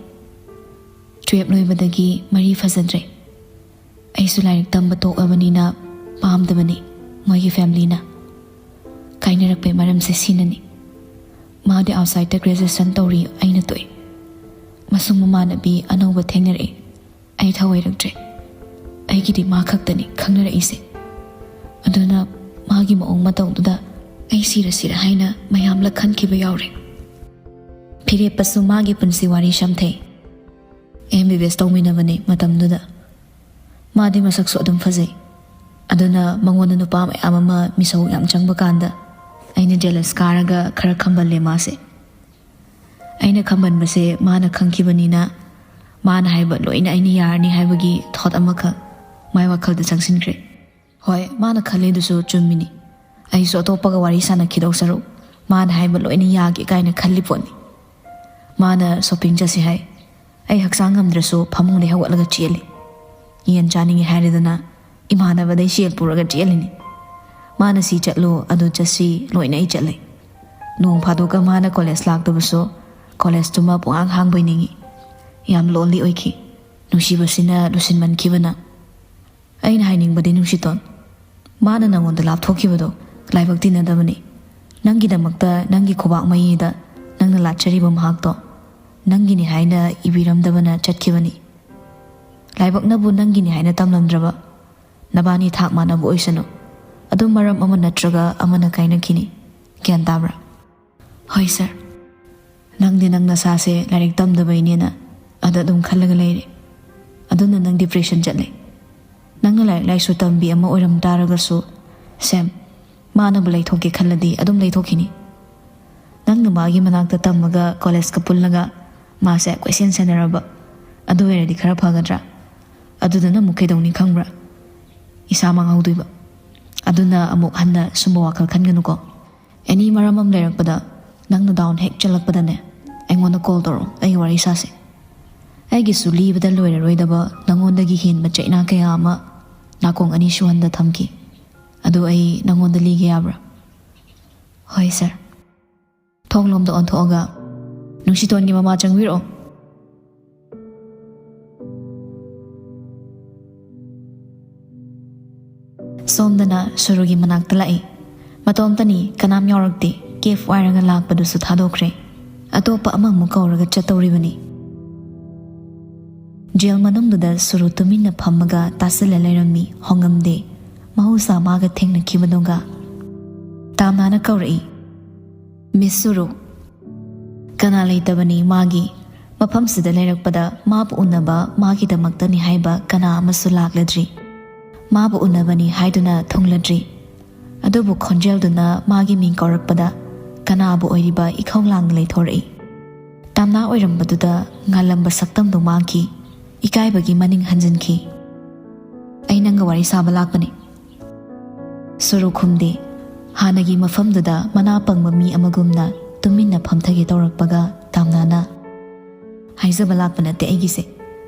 ꯇꯨꯌꯦꯞ ꯂꯣꯏꯕꯗꯒꯤ ꯃꯔꯤ ꯐꯖꯗ꯭ꯔꯦ꯫ ꯑꯩꯁꯨ ꯂꯥꯏꯔꯤꯛ ꯇꯝꯕ ꯇꯣꯛꯑꯕꯅꯤꯅ ꯄꯥꯝꯗꯕꯅꯤ ꯃꯣꯏꯒꯤ ꯐꯦꯃꯤꯂꯤꯅ꯫ ꯀꯥꯏꯅꯔꯛꯄꯩ ꯃꯔꯝꯁꯦ ꯁꯤꯅꯅꯤ꯫ ꯃꯥꯗꯤ ꯑꯥꯎꯠꯁꯥꯏꯗꯇ ꯒ꯭ꯔꯦꯖꯨꯑꯦꯁꯟ ꯇꯧꯔꯤ, ꯑꯩꯅ ꯇꯣꯛꯑꯦ꯫ ꯃꯁꯨꯡ ꯃꯃꯥꯟꯅꯕꯤ ꯑꯅꯧꯕ ꯊꯦꯡꯅꯔꯛꯑꯦ꯫ ꯑꯩ ꯊꯧꯑꯣꯏꯔꯛꯇ꯭ꯔꯦ꯫ ꯑꯩꯒꯤꯗꯤ ꯃꯥ ꯈꯛꯇꯅꯤ ꯈꯪꯅꯔꯛꯏꯁꯦ꯫ ꯑꯗꯨꯅ ꯃꯥꯒꯤ ꯃꯑꯣꯡ ꯃꯇꯧꯗꯨꯗ ꯑꯩ ꯁꯤꯔ ꯁꯤꯔ ꯍꯥꯏꯅ ꯃꯌꯥꯝꯂꯛ ꯈꯟꯈꯤꯕ ꯌꯥꯎꯔꯦ꯫" ꯐꯤꯔꯦꯞꯄꯁꯨ ꯃꯥꯒꯤ ꯄꯨꯟꯁꯤ ꯋꯥꯔꯤ ꯁꯝꯊꯩ꯫ ꯑꯦꯝ ꯕꯤ ꯕꯤ ꯑꯦꯁ ꯇꯧꯃꯤꯟꯅꯕꯅꯦ ꯃꯇꯝꯗꯨꯗ꯫ ꯃꯥꯗꯤ ꯃꯁꯛꯁꯨ ꯑꯗꯨꯝ ꯐꯖꯩ꯫ ꯑꯗꯨꯅ ꯃꯉꯣꯟꯗ ꯅꯨꯄꯥ ꯃꯌꯥꯝ ꯑꯃ ꯃꯤꯁꯧ ꯌꯥꯝ ꯆꯪꯕ ꯀꯥꯟꯗ ꯑꯩꯅ ꯖꯦꯂꯁ ꯀꯥꯔꯒ ꯈꯔ ꯈꯝꯕꯜꯂꯦ ꯃꯥꯁꯦ꯫ ꯑꯩꯅ ꯈꯝꯕꯟꯕꯁꯦ ꯃꯥꯅ ꯈꯪꯈꯤꯕꯅꯤꯅ ꯃꯥꯅ ꯍꯥꯏꯕ ꯂꯣꯏꯅ ꯑꯩꯅ ꯌꯥꯔꯅꯤ ꯍꯥꯏꯕꯒꯤ ꯊꯣꯠ ꯑꯃꯈꯛ ꯃꯥꯏ ꯋꯥꯈꯜꯗ ꯆꯪꯁꯤꯟꯈ꯭ꯔꯦ꯫ ꯍꯣꯏ, ꯃꯥꯅ ꯈꯜꯂꯤꯗꯨꯁꯨ ꯆꯨꯝꯃꯤꯅꯤ꯫ ꯑꯩꯁꯨ ꯑꯇꯣꯞꯄꯒ ꯋꯥꯔꯤ ꯁꯥꯟꯅꯈꯤꯗꯧ ꯁꯔꯨꯛ ꯃꯥꯅ ꯍꯥꯏꯕ ꯂꯣꯏꯅ ꯌꯥꯒꯦ ꯀꯥꯏꯅ ꯈꯜꯂꯤ ꯄꯣꯠꯅꯤ꯫ ꯃꯥꯅ ꯁꯣꯄꯤꯡ ꯆꯠꯁꯤ ꯍꯥꯏ꯫ ꯑꯩ ꯍꯛꯆꯥꯡ ꯉꯝꯗ꯭ꯔꯁꯨ ꯐꯃꯨꯡꯗꯩ ꯍꯧꯒꯠꯂꯒ ꯆꯦꯜꯂꯤ꯫ ꯌꯦꯟ ꯆꯥꯅꯤꯡꯉꯤ ꯍꯥꯏꯔꯦꯗꯅ ꯏꯃꯥꯟꯅꯕꯗꯩ ꯁꯦꯜ ꯄꯨꯔꯒ ꯆꯦꯜꯂꯤꯅꯤ꯫ ꯃꯥꯅ ꯁꯤ ꯆꯠꯂꯨ, ꯑꯗꯨ ꯆꯠꯁꯤ, ꯂꯣꯏꯅ ꯑꯩ ꯆꯠꯂꯦ꯫ ꯅꯣꯡ ꯐꯥꯗꯣꯛꯀ ꯃꯥꯅ ꯀꯣꯂꯦꯖ ꯂꯥꯛꯇꯕꯁꯨ ꯀꯣꯂꯦꯖꯇꯨꯃ ꯄꯨꯡꯍꯥꯡ ꯍꯥꯡꯕꯣꯏ ꯅꯤꯡꯉꯤ꯫ ꯌꯥꯝ ꯂꯣꯟꯂꯤ ꯑꯣꯏꯈꯤ꯫ ꯅꯨꯡꯁꯤꯕꯁꯤꯅ ꯂꯨꯁꯤꯟꯃꯟꯈꯤꯕꯅ꯫ ꯑꯩꯅ ꯍꯥꯏꯅꯤꯡꯕꯗꯤ ꯅꯨꯡꯁꯤꯇꯣꯟ, ꯃꯥꯅ ꯅꯉꯣꯟꯗ ꯂꯥꯞꯊꯣꯛꯈꯤꯕꯗꯣ ꯂꯥꯏꯕꯛ ꯇꯤꯟꯅꯗꯕꯅꯤ꯫ ꯅꯪꯒꯤꯗꯃꯛꯇ ꯅꯪꯒꯤ ꯈꯨꯕꯥꯛ ꯃꯌꯤꯗ ꯅꯪꯅ ꯂꯥꯠꯆꯔꯤꯕ ꯃꯍꯥꯛꯇꯣ ꯅꯪꯒꯤꯅꯤ ꯍꯥꯏꯅ ꯏꯕꯤꯔꯝꯗꯕꯅ ꯆꯠꯈꯤꯕꯅꯤ꯫ ꯂꯥꯏꯕꯛꯅꯕꯨ ꯅꯪꯒꯤꯅꯤ ꯍꯥꯏꯅ ꯇꯝꯂꯝꯗ꯭ꯔꯕ? ꯅꯕꯥꯅꯤ ꯊꯥꯛ ꯃꯥꯟꯅꯕ ꯑꯣꯏꯁꯅꯨ꯫ ꯑꯗꯨꯝ ꯃꯔꯝ ꯑꯃ ꯅꯠꯇ꯭ꯔꯒ ꯑꯃꯅ ꯀꯥꯏꯅꯈꯤꯅꯤ꯫ ꯒ꯭ꯌꯥꯟ ꯇꯥꯕ꯭ꯔꯥ? ꯍꯣꯏ ꯁꯥꯔ꯫ ꯅꯪꯗꯤ ꯅꯪ ꯅꯁꯥꯁꯦ ꯂꯥꯏꯔꯤꯛ ꯇꯝꯗꯕꯩꯅꯦꯅ ꯑꯗ ꯑꯗꯨꯝ ꯈꯜꯂꯒ ꯂꯩꯔꯦ꯫ ꯑꯗꯨꯅ ꯅꯪ ꯗꯤꯄ꯭ꯔꯦꯁꯟ ꯆꯠꯂꯦ꯫ ꯅꯪꯅ ꯂꯥꯏꯔꯤꯛ ꯂꯥꯏꯁꯨ ꯇꯝꯕꯤ ꯑꯃ ꯑꯣꯏꯔꯝ ꯇꯥꯔꯒꯁꯨ, ꯁꯦꯝ, ꯃꯥꯅꯕꯨ ꯂꯩꯊꯣꯛꯀꯦ ꯈꯜꯂꯗꯤ ꯑꯗꯨꯝ ꯂꯩꯊꯣꯛꯈꯤꯅꯤ꯫ ꯅꯪꯅ ꯃꯥꯒꯤ ꯃꯅꯥꯛꯇ ꯇꯝꯃꯒ ꯀꯣꯂꯦꯖꯀ ꯄꯨꯜꯂꯒ ꯃꯥꯁꯦ ꯀꯣꯏꯁꯦꯟ ꯁꯦꯟꯅꯔꯕ, ꯑꯗꯨ ꯑꯣꯏꯔꯗꯤ ꯈꯔ ꯐꯒꯗ꯭ꯔꯥ? ꯑꯗꯨꯗꯅ ꯑꯃꯨꯛ ꯀꯩꯗꯧꯅꯤ ꯈꯪꯕ꯭ꯔꯥ? ꯏꯁꯥ ꯃꯥꯡꯍꯧꯗꯣꯏꯕ꯫ ꯑꯗꯨꯅ ꯑꯃꯨꯛ ꯍꯟꯅ ꯁꯨꯝꯕ ꯋꯥꯈꯜ ꯈꯟꯒꯅꯨꯀꯣ꯫ ꯑꯦꯅꯤ ꯃꯔꯝ ꯑꯃ ꯂꯩꯔꯛꯄꯗ, ꯅꯪꯅ ꯗꯥꯎꯟ ꯍꯦꯛ ꯆꯠꯂꯛꯄꯗꯅꯦ, ꯑꯩꯉꯣꯟꯗ ꯀꯣꯜ ꯇꯧꯔꯛꯑꯣ, ꯑꯩ ꯋꯥꯔꯤ ꯁꯥꯁꯦ꯫ ꯑꯩꯒꯤꯁꯨ ꯂꯤꯕꯗ ꯂꯣꯏꯔꯔꯣꯏꯗꯕ ꯅꯪꯉꯣꯟꯗꯒꯤ ꯍꯦꯟꯕ ꯆꯩꯅꯥ ꯀꯌꯥ ꯑꯃ ꯅꯥꯀꯣꯡ ꯑꯅꯤ ꯁꯨꯍꯟꯗ ꯊꯝꯈꯤ꯫ ꯑꯗꯨ ꯑꯩ ꯅꯪꯉꯣꯟꯗ ꯂꯤꯒꯦ ꯌꯥꯕ꯭ꯔꯥ? ꯍꯣꯏ ꯁꯥꯔ꯫ ꯊꯣꯡꯂꯣꯝꯗ ꯑꯣꯟꯊꯣꯛꯑꯒ, "ꯅꯨꯡꯁꯤꯇꯣꯟꯒꯤ ꯃꯃꯥ, ꯆꯪꯕꯤꯔꯛꯑꯣ꯫" ꯁꯣꯝꯗꯅ ꯁꯨꯔꯨꯒꯤ ꯃꯅꯥꯛꯇ ꯂꯥꯛꯏ꯫ ꯃꯇꯣꯝꯇꯅꯤ, ꯀꯅꯥꯝ ꯌꯥꯎꯔꯛꯇꯦ꯫ ꯀꯦꯐ ꯋꯥꯏꯔꯒ ꯂꯥꯛꯄꯗꯨꯁꯨ ꯊꯥꯗꯣꯛꯈ꯭ꯔꯦ꯫ ꯑꯇꯣꯞꯄ ꯑꯃꯃꯨꯛ ꯀꯧꯔꯒ ꯆꯠꯇꯧꯔꯤꯕꯅꯤ꯫ ꯖꯦꯜ ꯃꯅꯨꯡꯗꯨꯗ ꯁꯨꯔꯨ ꯇꯨꯃꯤꯟꯅ ꯐꯝꯃꯒ ꯇꯥꯁꯤꯜꯂ ꯂꯩꯔꯝꯃꯤ, ꯍꯣꯡꯉꯝꯗꯦ꯫ ꯃꯍꯧꯁꯥ ꯃꯥꯒ ꯊꯦꯡꯅꯈꯤꯕꯗꯨꯒ꯫ ꯇꯥꯝꯅꯥꯅ ꯀꯧꯔꯛꯏ, "ꯃꯤꯁ ꯁꯨꯔꯨ꯫" ꯀꯅꯥ ꯂꯩꯇꯕꯅꯤ ꯃꯥꯒꯤ꯫ ꯃꯐꯝꯁꯤꯗ ꯂꯩꯔꯛꯄꯗ ꯃꯥꯕꯨ ꯎꯅꯕ ꯃꯥꯒꯤꯗꯃꯛꯇꯅꯤ ꯍꯥꯏꯕ ꯀꯅꯥ ꯑꯃꯁꯨ ꯂꯥꯛꯂꯗ꯭ꯔꯤ꯫ ꯃꯥꯕꯨ ꯎꯅꯕꯅꯤ ꯍꯥꯏꯗꯨꯅ ꯊꯨꯡꯂꯗ꯭ꯔꯤ꯫ ꯑꯗꯨꯕꯨ ꯈꯣꯟꯖꯦꯜꯗꯨꯅ ꯃꯥꯒꯤ ꯃꯤꯡ ꯀꯧꯔꯛꯄꯗ ꯀꯅꯥꯕꯨ ꯑꯣꯏꯔꯤꯕ ꯏꯈꯧ ꯂꯥꯡꯅ ꯂꯩꯊꯣꯔꯛꯏ꯫ ꯇꯥꯝꯅꯥ ꯑꯣꯏꯔꯝꯕꯗꯨꯗ ꯉꯥꯜꯂꯝꯕ ꯁꯛꯇꯝꯗꯨ ꯃꯥꯡꯈꯤ꯫ ꯏꯀꯥꯏꯕꯒꯤ ꯃꯅꯤꯡ ꯍꯟꯖꯤꯟꯈꯤ꯫ "ꯑꯩ ꯅꯪꯒ ꯋꯥꯔꯤ ꯁꯥꯕ ꯂꯥꯛꯄꯅꯤ꯫" ꯁꯨꯔꯨ ꯈꯨꯝꯗꯦ꯫ ꯍꯥꯟꯅꯒꯤ ꯃꯐꯝꯗꯨꯗ ꯃꯅꯥ ꯄꯪꯕ ꯃꯤ ꯑꯃꯒꯨꯝꯅ ꯇꯨꯃꯤꯟꯅ ꯐꯝꯊꯒꯦ ꯇꯧꯔꯛꯄꯒ ꯇꯥꯝꯅꯥꯅ, "ꯍꯥꯏꯖꯕ ꯂꯥꯛꯄ ꯅꯠꯇꯦ ꯑꯩꯒꯤꯁꯦ꯫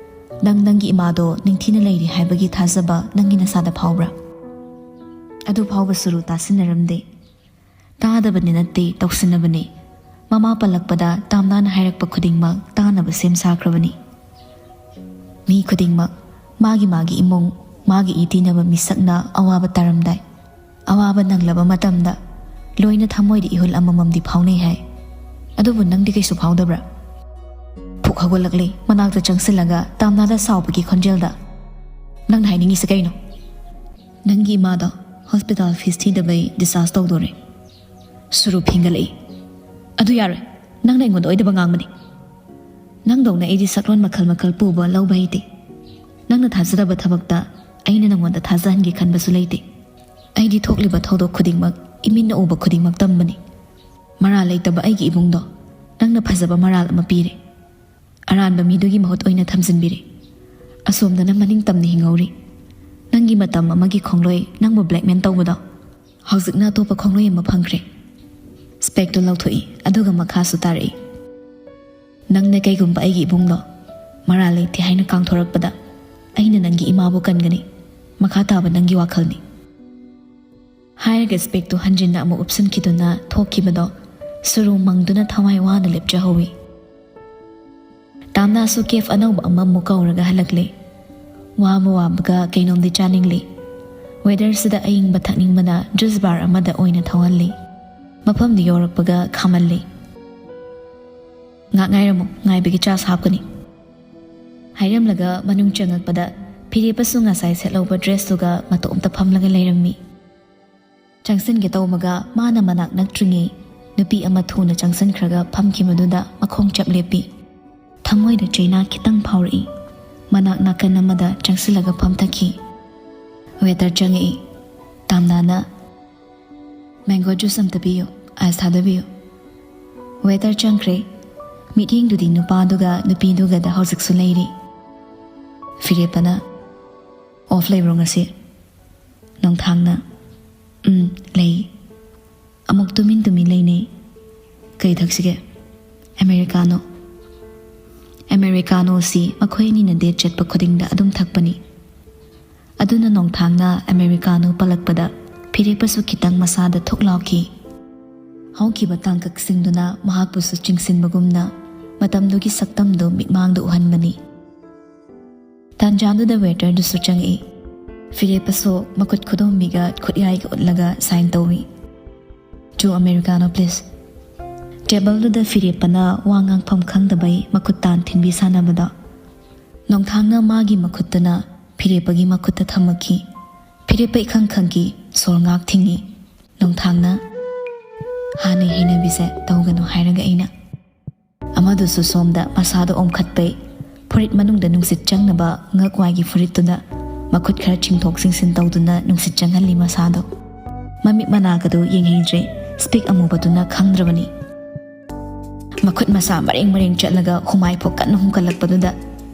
ꯅꯪ ꯅꯪꯒꯤ ꯏꯃꯥꯗꯣ ꯅꯤꯡꯊꯤꯅ ꯂꯩꯔꯤ ꯍꯥꯏꯕꯒꯤ ꯊꯥꯖꯕ ꯅꯪꯒꯤ ꯅꯁꯥꯗ ꯐꯥꯎꯕ꯭ꯔꯥ?" ꯑꯗꯨ ꯐꯥꯎꯕ ꯁꯨꯔꯨ ꯇꯥꯁꯤꯟꯅꯔꯝꯗꯦ꯫ ꯇꯥꯗꯕꯅꯤ ꯅꯠꯇꯦ, ꯇꯧꯁꯤꯟꯅꯕꯅꯤ꯫ ꯃꯃꯥ ꯄꯜꯂꯛꯄꯗ ꯇꯥꯝꯅꯥꯅ ꯍꯥꯏꯔꯛꯄ ꯈꯨꯗꯤꯡꯃꯛ ꯇꯥꯅꯕ ꯁꯦꯝ ꯁꯥꯈ꯭ꯔꯕꯅꯤ꯫ ꯃꯤ ꯈꯨꯗꯤꯡꯃꯛ ꯃꯥꯒꯤ ꯃꯥꯒꯤ ꯏꯃꯨꯡ, ꯃꯥꯒꯤ ꯏ ꯇꯤꯟꯅꯕ ꯃꯤꯁꯛꯅ ꯑꯋꯥꯕ ꯇꯥꯔꯝꯗꯥꯏ꯫ ꯑꯋꯥꯕ ꯅꯪꯂꯕ ꯃꯇꯝꯗ ꯂꯣꯏꯅ ꯊꯃꯣꯏꯗ ꯏꯍꯨꯜ ꯑꯃꯃꯝꯗꯤ ꯐꯥꯎꯅꯩ ꯍꯥꯏ꯫ ꯑꯗꯨꯕꯨ ꯅꯪꯗꯤ ꯀꯩꯁꯨ ꯐꯥꯎꯗꯕ꯭ꯔꯥ? ꯐꯨꯛ ꯍꯧꯒꯠꯂꯛꯂꯤ꯫ ꯃꯅꯥꯛꯇ ꯆꯪꯁꯤꯜꯂꯒ ꯇꯥꯝꯅꯥꯗ ꯁꯥꯎꯕꯒꯤ ꯈꯣꯟꯖꯦꯜꯗ, "ꯅꯪꯅ ꯍꯥꯏꯅꯤꯡꯉꯤꯁꯦ ꯀꯩꯅꯣ?" "ꯅꯪꯒꯤ ꯏꯃꯥꯗꯣ ꯍꯣꯁꯄꯤꯇꯥꯜ ꯐꯤꯁ ꯊꯤꯗꯕꯩ ꯗꯤꯁꯆꯥꯔꯖ ꯇꯧꯗꯣꯔꯦ꯫" ꯁꯨꯔꯨ ꯐꯤꯡꯒꯠꯂꯛꯏ꯫ "ꯑꯗꯨ ꯌꯥꯔꯣꯏ꯫ ꯅꯪꯅ ꯑꯩꯉꯣꯟꯗ ꯑꯣꯏꯗꯕ ꯉꯥꯡꯕꯅꯤ꯫ ꯅꯪꯗꯧꯅ ꯑꯩꯗꯤ ꯁꯛꯂꯣꯟ ꯃꯈꯜ ꯃꯈꯜ ꯄꯨꯕ ꯂꯧꯕ ꯍꯩꯇꯦ꯫ ꯅꯪꯅ ꯊꯥꯖꯗꯕ ꯊꯕꯛꯇ ꯑꯩꯅ ꯅꯪꯉꯣꯟꯗ ꯊꯥꯖꯍꯟꯒꯦ ꯈꯟꯕꯁꯨ ꯂꯩꯇꯦ꯫ ꯑꯩꯗꯤ ꯊꯣꯛꯂꯤꯕ ꯊꯧꯗꯣꯛ ꯈꯨꯗꯤꯡꯃꯛ ꯏꯃꯤꯠꯅ ꯎꯕ ꯈꯨꯗꯤꯡꯃꯛ ꯇꯝꯕꯅꯤ꯫ ꯃꯔꯥꯜ ꯂꯩꯇꯕ ꯑꯩꯒꯤ ꯏꯕꯨꯡꯗꯣ ꯅꯪꯅ ꯐꯖꯕ ꯃꯔꯥꯜ ꯑꯃ ꯄꯤꯔꯦ꯫ ꯑꯔꯥꯟꯕ ꯃꯤꯗꯨꯒꯤ ꯃꯍꯨꯠ ꯑꯣꯏꯅ ꯊꯝꯖꯤꯟꯕꯤꯔꯦ꯫ ꯑꯁꯣꯝꯗꯅ ꯃꯅꯤꯡ ꯇꯝꯅ ꯍꯤꯡꯍꯧꯔꯤ꯫ ꯅꯪꯒꯤ ꯃꯇꯝ ꯑꯃꯒꯤ ꯈꯣꯡꯂꯣꯏ ꯅꯪꯕꯨ ꯕ꯭ꯂꯦꯛꯃꯦꯜ ꯇꯧꯕꯗꯣ ꯍꯧꯖꯤꯛꯅ ꯑꯇꯣꯞꯄ ꯈꯣꯡꯂꯣꯏ ꯑꯃ ꯐꯪꯈ꯭ꯔꯦ꯫" ꯁ꯭ꯄꯦꯛꯇꯨ ꯂꯧꯊꯣꯛꯏ, ꯑꯗꯨꯒ ꯃꯈꯥꯁꯨ ꯇꯥꯔꯛꯏ꯫ "ꯅꯪꯅ ꯀꯩꯒꯨꯝꯕ ꯑꯩꯒꯤ ꯏꯕꯨꯡꯗꯣ ꯃꯔꯥꯜ ꯂꯩꯇꯦ ꯍꯥꯏꯅ ꯀꯥꯡꯊꯣꯔꯛꯄꯗ ꯑꯩꯅ ꯅꯪꯒꯤ ꯏꯃꯥꯕꯨ ꯀꯟꯒꯅꯤ꯫ ꯃꯈꯥ ꯇꯥꯕ ꯅꯪꯒꯤ ꯋꯥꯈꯜꯅꯤ꯫" ꯍꯥꯏꯔꯒ ꯁ꯭ꯄꯦꯛꯇꯨ ꯍꯟꯖꯤꯟꯅ ꯑꯃꯨꯛ ꯎꯞꯁꯤꯟꯈꯤꯗꯨꯅ ꯊꯣꯛꯈꯤꯕꯗꯣ ꯁꯨꯔꯨ ꯃꯪꯗꯨꯅ ꯊꯋꯥꯏ ꯋꯥꯅ ꯂꯦꯞꯆꯍꯧꯏ꯫ ꯇꯥꯝꯅꯥꯁꯨ ꯀꯦꯐ ꯑꯅꯧꯕ ꯑꯃꯃꯨꯛ ꯀꯧꯔꯒ ꯍꯜꯂꯛꯂꯦ꯫ ꯋꯥꯕ ꯋꯥꯕꯒ ꯀꯩꯅꯣꯝꯗꯤ ꯆꯥꯅꯤꯡꯂꯤ꯫ ꯋꯦꯗꯔꯁꯤꯗ ꯑꯏꯪꯕ ꯊꯛꯅꯤꯡꯕꯅ ꯖꯨꯁ ꯕꯥꯔ ꯑꯃꯗ ꯑꯣꯏꯅ ꯊꯧꯍꯜꯂꯤ꯫ ꯃꯐꯝꯗꯨ ꯌꯧꯔꯛꯄꯒ ꯈꯥꯝꯍꯜꯂꯤ꯫ "ꯉꯥꯛ ꯉꯥꯏꯔꯝꯃꯨ, ꯉꯥꯏꯕꯒꯤ ꯆꯥꯔꯖ ꯍꯥꯞꯀꯅꯤ꯫" ꯍꯥꯏꯔꯝꯂꯒ ꯃꯅꯨꯡ ꯆꯪꯉꯛꯄꯗ ꯐꯤꯔꯦꯞꯄꯁꯨ ꯉꯁꯥꯏ ꯁꯦꯠꯍꯧꯕ ꯗ꯭ꯔꯦꯁꯇꯨꯒ ꯃꯇꯣꯝꯇ ꯐꯝꯂꯒ ꯂꯩꯔꯝꯃꯤ꯫ ꯆꯪꯁꯤꯟꯒꯦ ꯇꯧꯕꯒ ꯃꯥꯅ ꯃꯅꯥꯛ ꯅꯛꯇ꯭ꯔꯤꯉꯩ ꯅꯨꯄꯤ ꯑꯃ ꯊꯨꯅ ꯆꯪꯁꯤꯟꯈ꯭ꯔꯒ ꯐꯝꯈꯤꯕꯗꯨꯗ ꯃꯈꯣꯡ ꯆꯞ ꯂꯦꯞꯄꯤ꯫ ꯊꯃꯣꯏꯗ ꯆꯩꯅꯥ ꯈꯤꯇꯪ ꯐꯥꯎꯔꯛꯏ꯫ ꯃꯅꯥꯛ ꯅꯥꯀꯟ ꯑꯃꯗ ꯆꯪꯁꯤꯜꯂꯒ ꯐꯝꯊꯈꯤ꯫ ꯋꯦꯇꯔ ꯆꯪꯉꯛꯏ꯫ ꯇꯥꯝꯅꯥꯅ, "ꯃꯦꯡꯒꯣ ꯖꯨꯁ ꯑꯝꯇ ꯄꯤꯌꯨ, ꯑꯥꯏꯁ ꯊꯥꯗꯕꯤꯌꯨ꯫" ꯋꯦꯇꯔ ꯆꯪꯈ꯭ꯔꯦ꯫ ꯃꯤꯠꯌꯦꯡꯗꯨꯗꯤ ꯅꯨꯄꯥꯗꯨꯒ ꯅꯨꯄꯤꯗꯨꯒꯗ ꯍꯧꯖꯤꯛꯁꯨ ꯂꯩꯔꯤ꯫ ꯐꯤꯔꯦꯞꯄꯅ, "ꯑꯣꯐ ꯂꯩꯕ꯭ꯔꯣ ꯉꯁꯤ?" ꯅꯣꯡꯊꯥꯡꯅ, "ꯎꯝ, ꯂꯩ꯫" ꯑꯃꯨꯛ ꯇꯨꯃꯤꯟ ꯇꯨꯃꯤꯟ ꯂꯩꯅꯩ꯫ "ꯀꯩ ꯊꯛꯁꯤꯒꯦ?" "ꯑꯃꯦꯔꯤꯀꯥꯅꯣ꯫" ꯑꯃꯦꯔꯤꯀꯥꯅꯣꯁꯤ ꯃꯈꯣꯏ ꯑꯅꯤꯅ ꯗꯦꯠ ꯆꯠꯄ ꯈꯨꯗꯤꯡꯗ ꯑꯗꯨꯝ ꯊꯛꯄꯅꯤ꯫ ꯑꯗꯨꯅ ꯅꯣꯡꯊꯥꯡꯅ ꯑꯃꯦꯔꯤꯀꯥꯅꯣ ꯄꯜꯂꯛꯄꯗ ꯐꯤꯔꯦꯞꯄꯁꯨ ꯈꯤꯇꯪ ꯃꯁꯥꯗ ꯊꯨꯛ ꯂꯥꯎꯈꯤ꯫ ꯍꯧꯈꯤꯕ ꯇꯥꯡꯀꯛꯁꯤꯡꯗꯨꯅ ꯃꯍꯥꯛꯄꯨꯁꯨ ꯆꯤꯡꯁꯤꯟꯕꯒꯨꯝꯅ ꯃꯇꯝꯗꯨꯒꯤ ꯁꯛꯇꯝꯗꯨ ꯃꯤꯠꯃꯥꯡꯗ ꯎꯍꯟꯕꯅꯤ꯫ ꯇꯥꯟꯖꯥꯗꯨꯗ ꯋꯦꯇꯔꯗꯨꯁꯨ ꯆꯪꯉꯛꯏ꯫ ꯐꯤꯔꯦꯞꯄꯁꯨ ꯃꯈꯨꯠ ꯈꯨꯗꯣꯝꯕꯤꯒ ꯈꯨꯠꯌꯥꯏꯒ ꯎꯠꯂꯒ ꯁꯥꯏꯟ ꯇꯧꯏ꯫ "Two Americano, please." ꯇꯦꯕꯜꯗꯨꯗ ꯐꯤꯔꯦꯞꯄꯅ ꯋꯥ ꯉꯥꯡꯐꯝ ꯈꯪꯗꯕꯩ ꯃꯈꯨꯠ ꯇꯥꯟ ꯊꯤꯟꯕꯤ ꯁꯥꯟꯅꯕꯗꯣ ꯅꯣꯡꯊꯥꯡꯅ ꯃꯥꯒꯤ ꯃꯈꯨꯠꯇꯅ ꯐꯤꯔꯦꯞꯄꯒꯤ ꯃꯈꯨꯠꯇ ꯊꯝꯃꯛꯈꯤ꯫ ꯐꯤꯔꯦꯞꯄ ꯏꯈꯪ ꯈꯪꯈꯤ, ꯁꯣꯔ ꯉꯥꯛ ꯊꯤꯡꯉꯤ꯫ ꯅꯣꯡꯊꯥꯡꯅ, "ꯍꯥꯟꯅꯩ ꯍꯩꯅꯕꯤꯁꯦ ꯇꯧꯒꯅꯨ ꯍꯥꯏꯔꯒ ꯑꯩꯅ"꯫ ꯑꯃꯗꯨꯁꯨ ꯁꯣꯝꯗ ꯃꯁꯥꯗꯣ ꯑꯣꯝꯈꯠꯄꯩ ꯐꯨꯔꯤꯠ ꯃꯅꯨꯡꯗ ꯅꯨꯡꯁꯤꯠ ꯆꯪꯅꯕ ꯉꯛ ꯋꯥꯏꯒꯤ ꯐꯨꯔꯤꯠꯇꯨꯗ ꯃꯈꯨꯠ ꯈꯔ ꯆꯤꯡꯊꯣꯛ ꯆꯤꯡꯁꯤꯟ ꯇꯧꯗꯨꯅ ꯅꯨꯡꯁꯤꯠ ꯆꯪꯍꯜꯂꯤ ꯃꯁꯥꯗꯣ꯫ ꯃꯃꯤꯠ ꯃꯅꯥꯒꯗꯨ ꯌꯦꯡꯍꯩꯗ꯭ꯔꯦ, ꯁ꯭ꯄꯤꯛ ꯑꯃꯨꯕꯗꯨꯅ ꯈꯪꯗ꯭ꯔꯕꯅꯤ꯫ ꯃꯈꯨꯠ ꯃꯁꯥ ꯃꯔꯦꯡ ꯃꯔꯦꯡ ꯆꯠꯂꯒ ꯍꯨꯃꯥꯏ ꯐꯥꯎ ꯀꯟꯅ ꯍꯨꯝꯒꯠꯂꯛꯄꯗꯨꯗ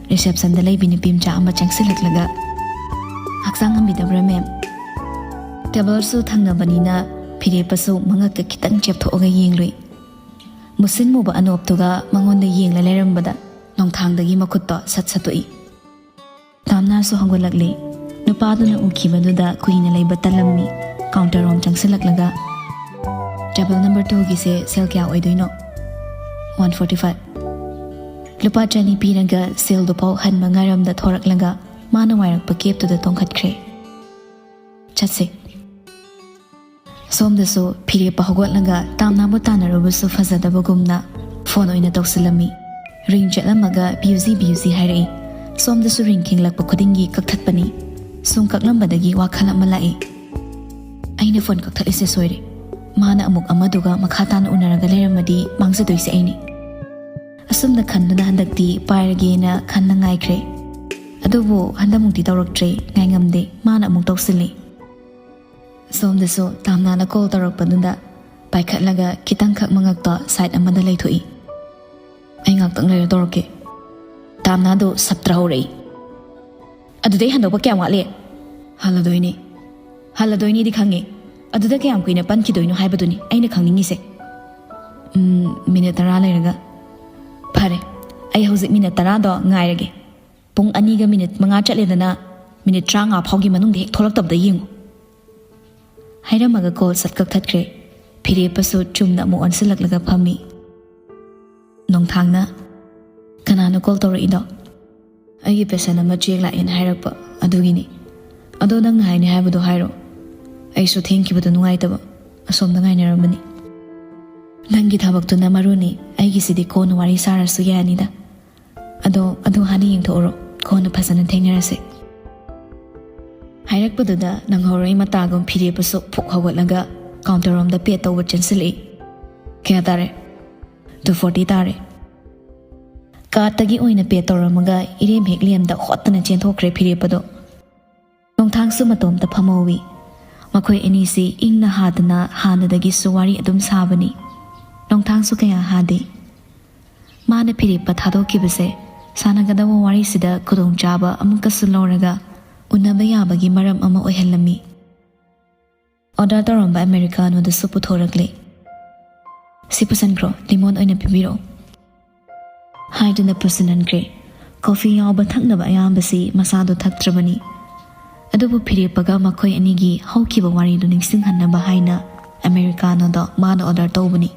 ꯔꯤꯁꯦꯞꯁꯟꯗ ꯂꯩꯕꯤ ꯅꯨꯄꯤ ꯃꯆꯥ ꯑꯃ ꯆꯪꯁꯤꯜꯂꯛꯂꯒ, "ꯍꯛꯆꯥꯡ ꯉꯝꯕꯤꯗꯕ꯭ꯔꯥ, ꯃꯦꯝ?" ꯇꯦꯕꯜꯁꯨ ꯊꯪꯅꯕꯅꯤꯅ ꯐꯤꯔꯦꯞꯄꯁꯨ ꯃꯉꯛꯀ ꯈꯤꯇꯪ ꯆꯦꯞꯊꯣꯛꯑꯒ ꯌꯦꯡꯂꯨꯏ꯫ ꯃꯨꯁꯤꯟ ꯃꯨꯕ ꯑꯅꯣꯞꯇꯨꯒ ꯃꯉꯣꯟꯗ ꯌꯦꯡꯂ ꯂꯩꯔꯝꯕꯗ ꯅꯣꯡꯊꯥꯡꯗꯒꯤ ꯃꯈꯨꯠꯇꯣ ꯁꯠ ꯁꯠꯇꯣꯛꯏ꯫ ꯇꯥꯝꯅꯥꯁꯨ ꯍꯧꯒꯠꯂꯛꯂꯦ꯫ ꯅꯨꯄꯥꯗꯨꯅ ꯎꯈꯤꯕꯗꯨꯗ ꯀꯨꯏꯅ ꯂꯩꯕ ꯇꯜꯂꯝꯃꯤ꯫ ꯀꯥꯎꯟꯇꯔ ꯔꯣꯝ ꯆꯪꯁꯤꯜꯂꯛꯂꯒ, "ꯇꯦꯕꯜ ꯅꯝꯕꯔ ꯇꯨꯒꯤꯁꯦ ꯁꯦꯜ ꯀꯌꯥ ꯑꯣꯏꯗꯣꯏꯅꯣ?" "One forty five". ꯂꯨꯄꯥ ꯆꯅꯤ ꯄꯤꯔꯒ ꯁꯦꯜꯗꯨꯐꯥꯎ ꯍꯟꯕ ꯉꯥꯏꯔꯝꯗ ꯊꯣꯔꯛꯂꯒ ꯃꯥꯅ ꯋꯥꯏꯔꯛꯄ ꯀꯦꯞꯇꯨꯗ ꯇꯣꯡꯈꯠꯈ꯭ꯔꯦ꯫ "ꯆꯠꯁꯦ"꯫ ꯁꯣꯝꯗꯁꯨ ꯐꯤꯔꯦꯞꯄ ꯍꯧꯒꯠꯂꯒ ꯇꯥꯝꯅꯥꯕꯨ ꯇꯥꯟꯅꯔꯨꯕꯁꯨ ꯐꯖꯗꯕꯒꯨꯝꯅ ꯐꯣꯟ ꯑꯣꯏꯅ ꯇꯧꯁꯤꯜꯂꯝꯃꯤ꯫ ꯔꯤꯡ ꯆꯠꯂꯝꯃꯒ "ꯕ꯭ꯌꯨꯖꯤ, ꯕ꯭ꯌꯨꯖꯤ" ꯍꯥꯏꯔꯛꯏ꯫ ꯁꯣꯝꯗꯁꯨ ꯔꯤꯡ ꯈꯤꯡꯂꯛꯄ ꯈꯨꯗꯤꯡꯒꯤ ꯀꯛꯊꯠꯄꯅꯤ꯫ ꯁꯨꯝ ꯀꯛꯂꯝꯕꯗꯒꯤ ꯋꯥꯈꯜ ꯑꯃ ꯂꯥꯛꯏ꯫ "ꯑꯩꯅ ꯐꯣꯟ ꯀꯛꯊꯠꯂꯤꯁꯦ ꯁꯣꯏꯔꯦ꯫ ꯃꯥꯅ ꯑꯃꯨꯛ ꯑꯃꯗꯨꯒ ꯃꯈꯥ ꯇꯥꯅ ꯎꯅꯔꯒ ꯂꯩꯔꯝꯃꯗꯤ ꯃꯥꯡꯖꯗꯣꯏꯁꯦ ꯑꯩꯅꯤ"꯫ ꯑꯁꯨꯝꯅ ꯈꯟꯗꯨꯅ ꯍꯟꯗꯛꯇꯤ ꯄꯥꯏꯔꯒꯦꯅ ꯈꯟꯅ ꯉꯥꯏꯈ꯭ꯔꯦ꯫ ꯑꯗꯨꯕꯨ ꯍꯟꯗꯛꯃꯨꯛꯇꯤ ꯇꯧꯔꯛꯇ꯭ꯔꯦ, ꯉꯥꯏꯉꯝꯗꯦ, ꯃꯥꯅ ꯑꯃꯨꯛ ꯇꯧꯁꯤꯜꯂꯤ꯫ ꯁꯣꯝꯗꯁꯨ ꯇꯥꯝꯅꯥꯅ ꯀꯣꯜ ꯇꯧꯔꯛꯄꯗꯨꯗ ꯄꯥꯏꯈꯠꯂꯒ ꯈꯤꯇꯪꯈꯛ ꯃꯉꯛꯇꯣ ꯁꯥꯏꯠ ꯑꯃꯗ ꯂꯩꯊꯣꯛꯏ꯫ "ꯑꯩ ꯉꯥꯛꯇꯪ ꯂꯩꯔ ꯇꯧꯔꯛꯀꯦ"꯫ ꯇꯥꯝꯅꯥꯗꯣ ꯁꯞꯇ꯭ꯔ ꯍꯧꯔꯛꯏ꯫ "ꯑꯗꯨꯗꯩ ꯍꯟꯗꯣꯛꯄ ꯀꯌꯥꯝ ꯋꯥꯠꯂꯤ?" "ꯍꯜꯂꯗꯣꯏꯅꯤ"꯫ "ꯍꯜꯂꯗꯣꯏꯅꯤꯗꯤ ꯈꯪꯉꯦ꯫ ꯑꯗꯨꯗ ꯀꯌꯥꯝ ꯀꯨꯏꯅ ꯄꯟꯈꯤꯗꯣꯏꯅꯣ ꯍꯥꯏꯕꯗꯨꯅꯤ ꯑꯩꯅ ꯈꯪꯅꯤꯡꯉꯤꯁꯦ"꯫ "ꯎꯝ, ꯃꯤꯅꯤꯠ ꯇꯔꯥ ꯂꯩꯔꯒ"꯫ "ꯐꯔꯦ, ꯑꯩ ꯍꯧꯖꯤꯛ ꯃꯤꯅꯤꯠ ꯇꯔꯥꯗꯣ ꯉꯥꯏꯔꯒꯦ꯫ ꯄꯨꯡ ꯑꯅꯤꯒ ꯃꯤꯅꯤꯠ ꯃꯉꯥ ꯆꯠꯂꯦꯗꯅ, ꯃꯤꯅꯤꯠ ꯇꯔꯥꯃꯉꯥ ꯐꯥꯎꯒꯤ ꯃꯅꯨꯡꯗ ꯍꯦꯛ ꯊꯣꯛꯂꯛꯇꯕꯗ ꯌꯦꯡꯉꯨ"꯫ ꯍꯥꯏꯔꯝꯃꯒ ꯀꯣꯜ ꯁꯠ ꯀꯛꯊꯠꯈ꯭ꯔꯦ꯫ ꯐꯤꯔꯦꯞꯄꯁꯨ ꯆꯨꯝꯅ ꯑꯃꯨꯛ ꯑꯣꯟꯁꯤꯜꯂꯛꯂꯒ ꯐꯝꯃꯤ꯫ ꯅꯣꯡꯊꯥꯡꯅ, "ꯀꯅꯥꯅꯣ ꯀꯣꯜ ꯇꯧꯔꯛꯏꯗꯣ?" "ꯑꯩꯒꯤ ꯄꯦꯁꯦꯟ ꯑꯃ ꯆꯦꯛ ꯂꯥꯛꯑꯦꯅ ꯍꯥꯏꯔꯛꯄ, ꯑꯗꯨꯒꯤꯅꯤ꯫ ꯑꯗꯣ ꯅꯪꯅ ꯍꯥꯏꯅꯤ ꯍꯥꯏꯕꯗꯣ ꯍꯥꯏꯔꯣ꯫ ꯑꯩꯁꯨ ꯊꯦꯡꯈꯤꯕꯗꯣ ꯅꯨꯡꯉꯥꯏꯇꯕ, ꯑꯁꯣꯝꯗ ꯉꯥꯏꯅꯔꯝꯕꯅꯤ"꯫ "ꯅꯪꯒꯤ ꯊꯕꯛꯇꯨꯅ ꯃꯔꯨꯅꯤ, ꯑꯩꯒꯤꯁꯤꯗꯤ ꯀꯣꯟꯅ ꯋꯥꯔꯤ ꯁꯥꯔꯁꯨ ꯌꯥꯅꯤꯗ꯫ ꯑꯗꯣ ꯑꯗꯨ ꯍꯥꯟꯅ ꯌꯦꯡꯊꯣꯛꯎꯔꯣ, ꯀꯣꯟꯅ ꯐꯖꯅ ꯊꯦꯡꯅꯔꯁꯦ"꯫ ꯍꯥꯏꯔꯛꯄꯗꯨꯗ ꯅꯪꯍꯧꯔꯣꯏ ꯃꯇꯥꯒꯨꯝ ꯐꯤꯔꯦꯞꯄꯁꯨ ꯐꯨꯛ ꯍꯧꯒꯠꯂꯒ counter ꯔꯣꯝꯗ pay ꯇꯧꯕ ꯆꯦꯟꯁꯤꯜꯂꯛꯏ꯫ "ꯀꯌꯥ ꯇꯥꯔꯦ?" "Two forty ꯇꯥꯔꯦ"꯫ Card ꯇꯒꯤ ꯑꯣꯏꯅ pay ꯇꯧꯔꯝꯃꯒ ꯏꯔꯦꯝ ꯍꯦꯛ ꯂꯦꯝꯗ ꯍꯣꯠꯇꯅ ꯆꯦꯟꯊꯣꯛꯈ꯭ꯔꯦ ꯐꯤꯔꯦꯞꯄꯗꯣ꯫ ꯅꯣꯡꯊꯥꯡꯁꯨ ꯃꯇꯣꯝꯇ ꯐꯝꯍꯧꯋꯤ꯫ ꯃꯈꯣꯏ ꯑꯅꯤꯁꯤ ꯏꯪꯅ ꯍꯥꯗꯅ ꯍꯥꯟꯅꯗꯒꯤꯁꯨ ꯋꯥꯔꯤ ꯑꯗꯨꯝ ꯁꯥꯕꯅꯤ꯫ ꯅꯣꯡꯊꯥꯡꯁꯨ ꯀꯌꯥ ꯍꯥꯗꯦ꯫ ꯃꯥꯅ ꯐꯤꯔꯦꯞꯄ ꯊꯥꯗꯣꯛꯈꯤꯕꯁꯦ ꯁꯥꯟꯅꯒꯗꯕ ꯋꯥꯔꯤꯁꯤꯗ ꯈꯨꯗꯣꯡꯆꯥꯕ ꯑꯃꯨꯛꯀꯁꯨ ꯂꯧꯔꯒ ꯎꯅꯕ ꯌꯥꯕꯒꯤ ꯃꯔꯝ ꯑꯃ ꯑꯣꯏꯍꯜꯂꯝꯃꯤ꯫ Order ꯇꯧꯔꯝꯕ Americano ꯗꯨꯁꯨ ꯄꯨꯊꯣꯔꯛꯂꯦ꯫ "ꯁꯤ ꯄꯨꯁꯟꯈ꯭ꯔꯣ, ꯂꯤꯃꯣꯟ ꯑꯣꯏꯅ ꯄꯤꯕꯤꯔꯛꯑꯣ" ꯍꯥꯏꯗꯨꯅ ꯄꯨꯁꯤꯟꯍꯟꯈ꯭ꯔꯦ꯫ Coffee ꯌꯥꯎꯕ ꯊꯛꯅꯕ ꯑꯌꯥꯝꯕꯁꯤ ꯃꯁꯥꯗꯣ ꯊꯛꯇ꯭ꯔꯕꯅꯤ꯫ ꯑꯗꯨꯕꯨ ꯐꯤꯔꯦꯞꯄꯒ ꯃꯈꯣꯏ ꯑꯅꯤꯒꯤ ꯍꯧꯈꯤꯕ ꯋꯥꯔꯤꯗꯨ ꯅꯤꯡꯁꯤꯡꯍꯟꯅꯕ ꯍꯥꯏꯅ Americano ꯗꯣ ꯃꯥꯅ order ꯇꯧꯕꯅꯤ꯫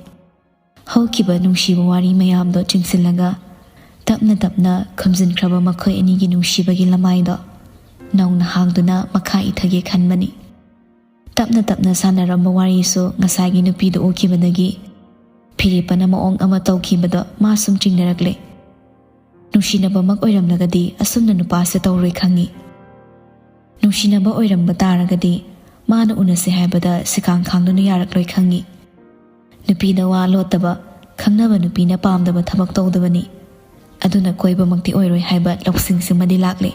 ꯍꯧꯈꯤꯕ ꯅꯨꯡꯁꯤꯕ ꯋꯥꯔꯤ ꯃꯌꯥꯝꯗꯣ ꯆꯤꯡꯁꯤꯜꯂꯒ ꯇꯞꯅ ꯇꯞꯅ ꯈꯨꯝꯖꯤꯟꯈ꯭ꯔꯕ ꯃꯈꯣꯏ ꯑꯅꯤꯒꯤ ꯅꯨꯡꯁꯤꯕꯒꯤ ꯂꯃꯥꯏꯗꯣ ꯅꯧꯅ ꯍꯥꯡꯗꯨꯅ ꯃꯈꯥ ꯏꯊꯒꯦ ꯈꯟꯕꯅꯤ꯫ ꯇꯞꯅ ꯇꯞꯅ ꯁꯥꯟꯅꯔꯝꯕ ꯋꯥꯔꯤꯁꯨ ꯉꯁꯥꯏꯒꯤ ꯅꯨꯄꯤꯗꯨ ꯎꯈꯤꯕꯗꯒꯤ ꯐꯤꯔꯦꯞꯄꯅ ꯃꯑꯣꯡ ꯑꯃ ꯇꯧꯈꯤꯕꯗꯣ ꯃꯥ ꯁꯨꯝ ꯆꯤꯡꯅꯔꯛꯂꯦ꯫ ꯅꯨꯡꯁꯤꯅꯕꯃꯛ ꯑꯣꯏꯔꯝꯂꯒꯗꯤ ꯑꯁꯨꯝꯅ ꯅꯨꯄꯥꯁꯦ ꯇꯧꯔꯣꯏ ꯈꯪꯉꯤ꯫ ꯅꯨꯡꯁꯤꯅꯕ ꯑꯣꯏꯔꯝꯕ ꯇꯥꯔꯒꯗꯤ ꯃꯥꯅ ꯎꯅꯁꯦ ꯍꯥꯏꯕꯗ ꯁꯤꯀꯥꯡ ꯈꯥꯡꯗꯨꯅ ꯌꯥꯔꯛꯂꯣꯏ ꯈꯪꯉꯤ꯫ ꯅꯨꯄꯤꯗ ꯋꯥ ꯂꯣꯠꯇꯕ, ꯈꯪꯅꯕ ꯅꯨꯄꯤꯅ ꯄꯥꯝꯗꯕ ꯊꯕꯛ ꯇꯧꯗꯕꯅꯤ꯫ ꯑꯗꯨꯅ ꯀꯣꯏꯕꯃꯛꯇꯤ ꯑꯣꯏꯔꯣꯏ ꯍꯥꯏꯕ ꯂꯧꯁꯤꯡꯁꯤꯃꯗꯤ ꯂꯥꯛꯂꯦ꯫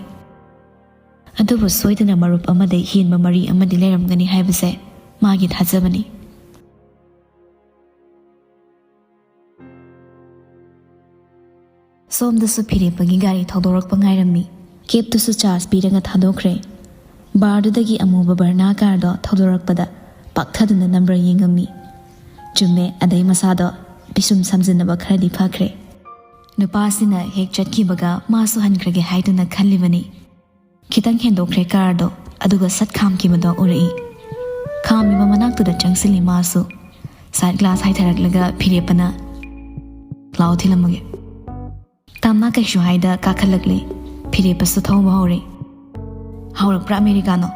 ꯑꯗꯨꯕꯨ ꯁꯣꯏꯗꯅ ꯃꯔꯨꯞ ꯑꯃꯗꯩ ꯍꯦꯟꯕ ꯃꯔꯤ ꯑꯃꯗꯤ ꯂꯩꯔꯝꯒꯅꯤ ꯍꯥꯏꯕꯁꯦ ꯃꯥꯒꯤ ꯊꯥꯖꯕꯅꯤ꯫ ꯁꯣꯝꯗꯁꯨ ꯐꯤꯔꯦꯞꯄꯒꯤ ꯒꯥꯔꯤ ꯊꯧꯗꯣꯔꯛꯄ ꯉꯥꯏꯔꯝꯃꯤ꯫ Cab ꯇꯨꯁꯨ charge ꯄꯤꯔꯒ ꯊꯥꯗꯣꯛꯈ꯭ꯔꯦ꯫ Bar ꯗꯨꯗꯒꯤ ꯑꯃꯨꯕ Verna car ꯗꯣ ꯊꯧꯗꯣꯔꯛꯄꯗ ꯄꯥꯛꯊꯗꯨꯅ number ꯌꯦꯡꯉꯝꯃꯤ꯫ ꯆꯨꯝꯃꯦ, ꯑꯗꯩ ꯃꯁꯥꯗꯣ ꯄꯤꯁꯨꯝ ꯁꯝꯖꯤꯟꯅꯕ ꯈꯔꯗꯤ ꯐꯈ꯭ꯔꯦ꯫ ꯅꯨꯄꯥꯁꯤꯅ ꯍꯦꯛ ꯆꯠꯈꯤꯕꯒ ꯃꯥꯁꯨ ꯍꯟꯈ꯭ꯔꯒꯦ ꯍꯥꯏꯗꯨꯅ ꯈꯜꯂꯤꯕꯅꯤ꯫ ꯈꯤꯇꯪ ꯍꯦꯟꯗꯣꯛꯈ꯭ꯔꯦ car ꯗꯣ, ꯑꯗꯨꯒ ꯁꯠ ꯈꯥꯝꯈꯤꯕꯗꯣ ꯎꯔꯛꯏ꯫ ꯈꯥꯝꯃꯤꯕ ꯃꯅꯥꯛꯇꯨꯗ ꯆꯪꯁꯤꯜꯂꯤ ꯃꯥꯁꯨ꯫ Side glass ꯍꯥꯏꯊꯔꯛꯂꯒ ꯐꯤꯔꯦꯞꯄꯅ, "ꯂꯥꯛꯑꯣ ꯊꯤꯜꯂꯝꯃꯒꯦ"꯫ ꯇꯝꯅ ꯀꯩꯁꯨ ꯍꯥꯏꯗ ꯀꯥꯈꯠꯂꯛꯂꯦ꯫ ꯐꯤꯔꯦꯞꯄꯁꯨ ꯊꯧꯕ ꯍꯧꯔꯦ꯫ "ꯍꯧꯔꯛꯄ꯭ꯔꯥ Americano?"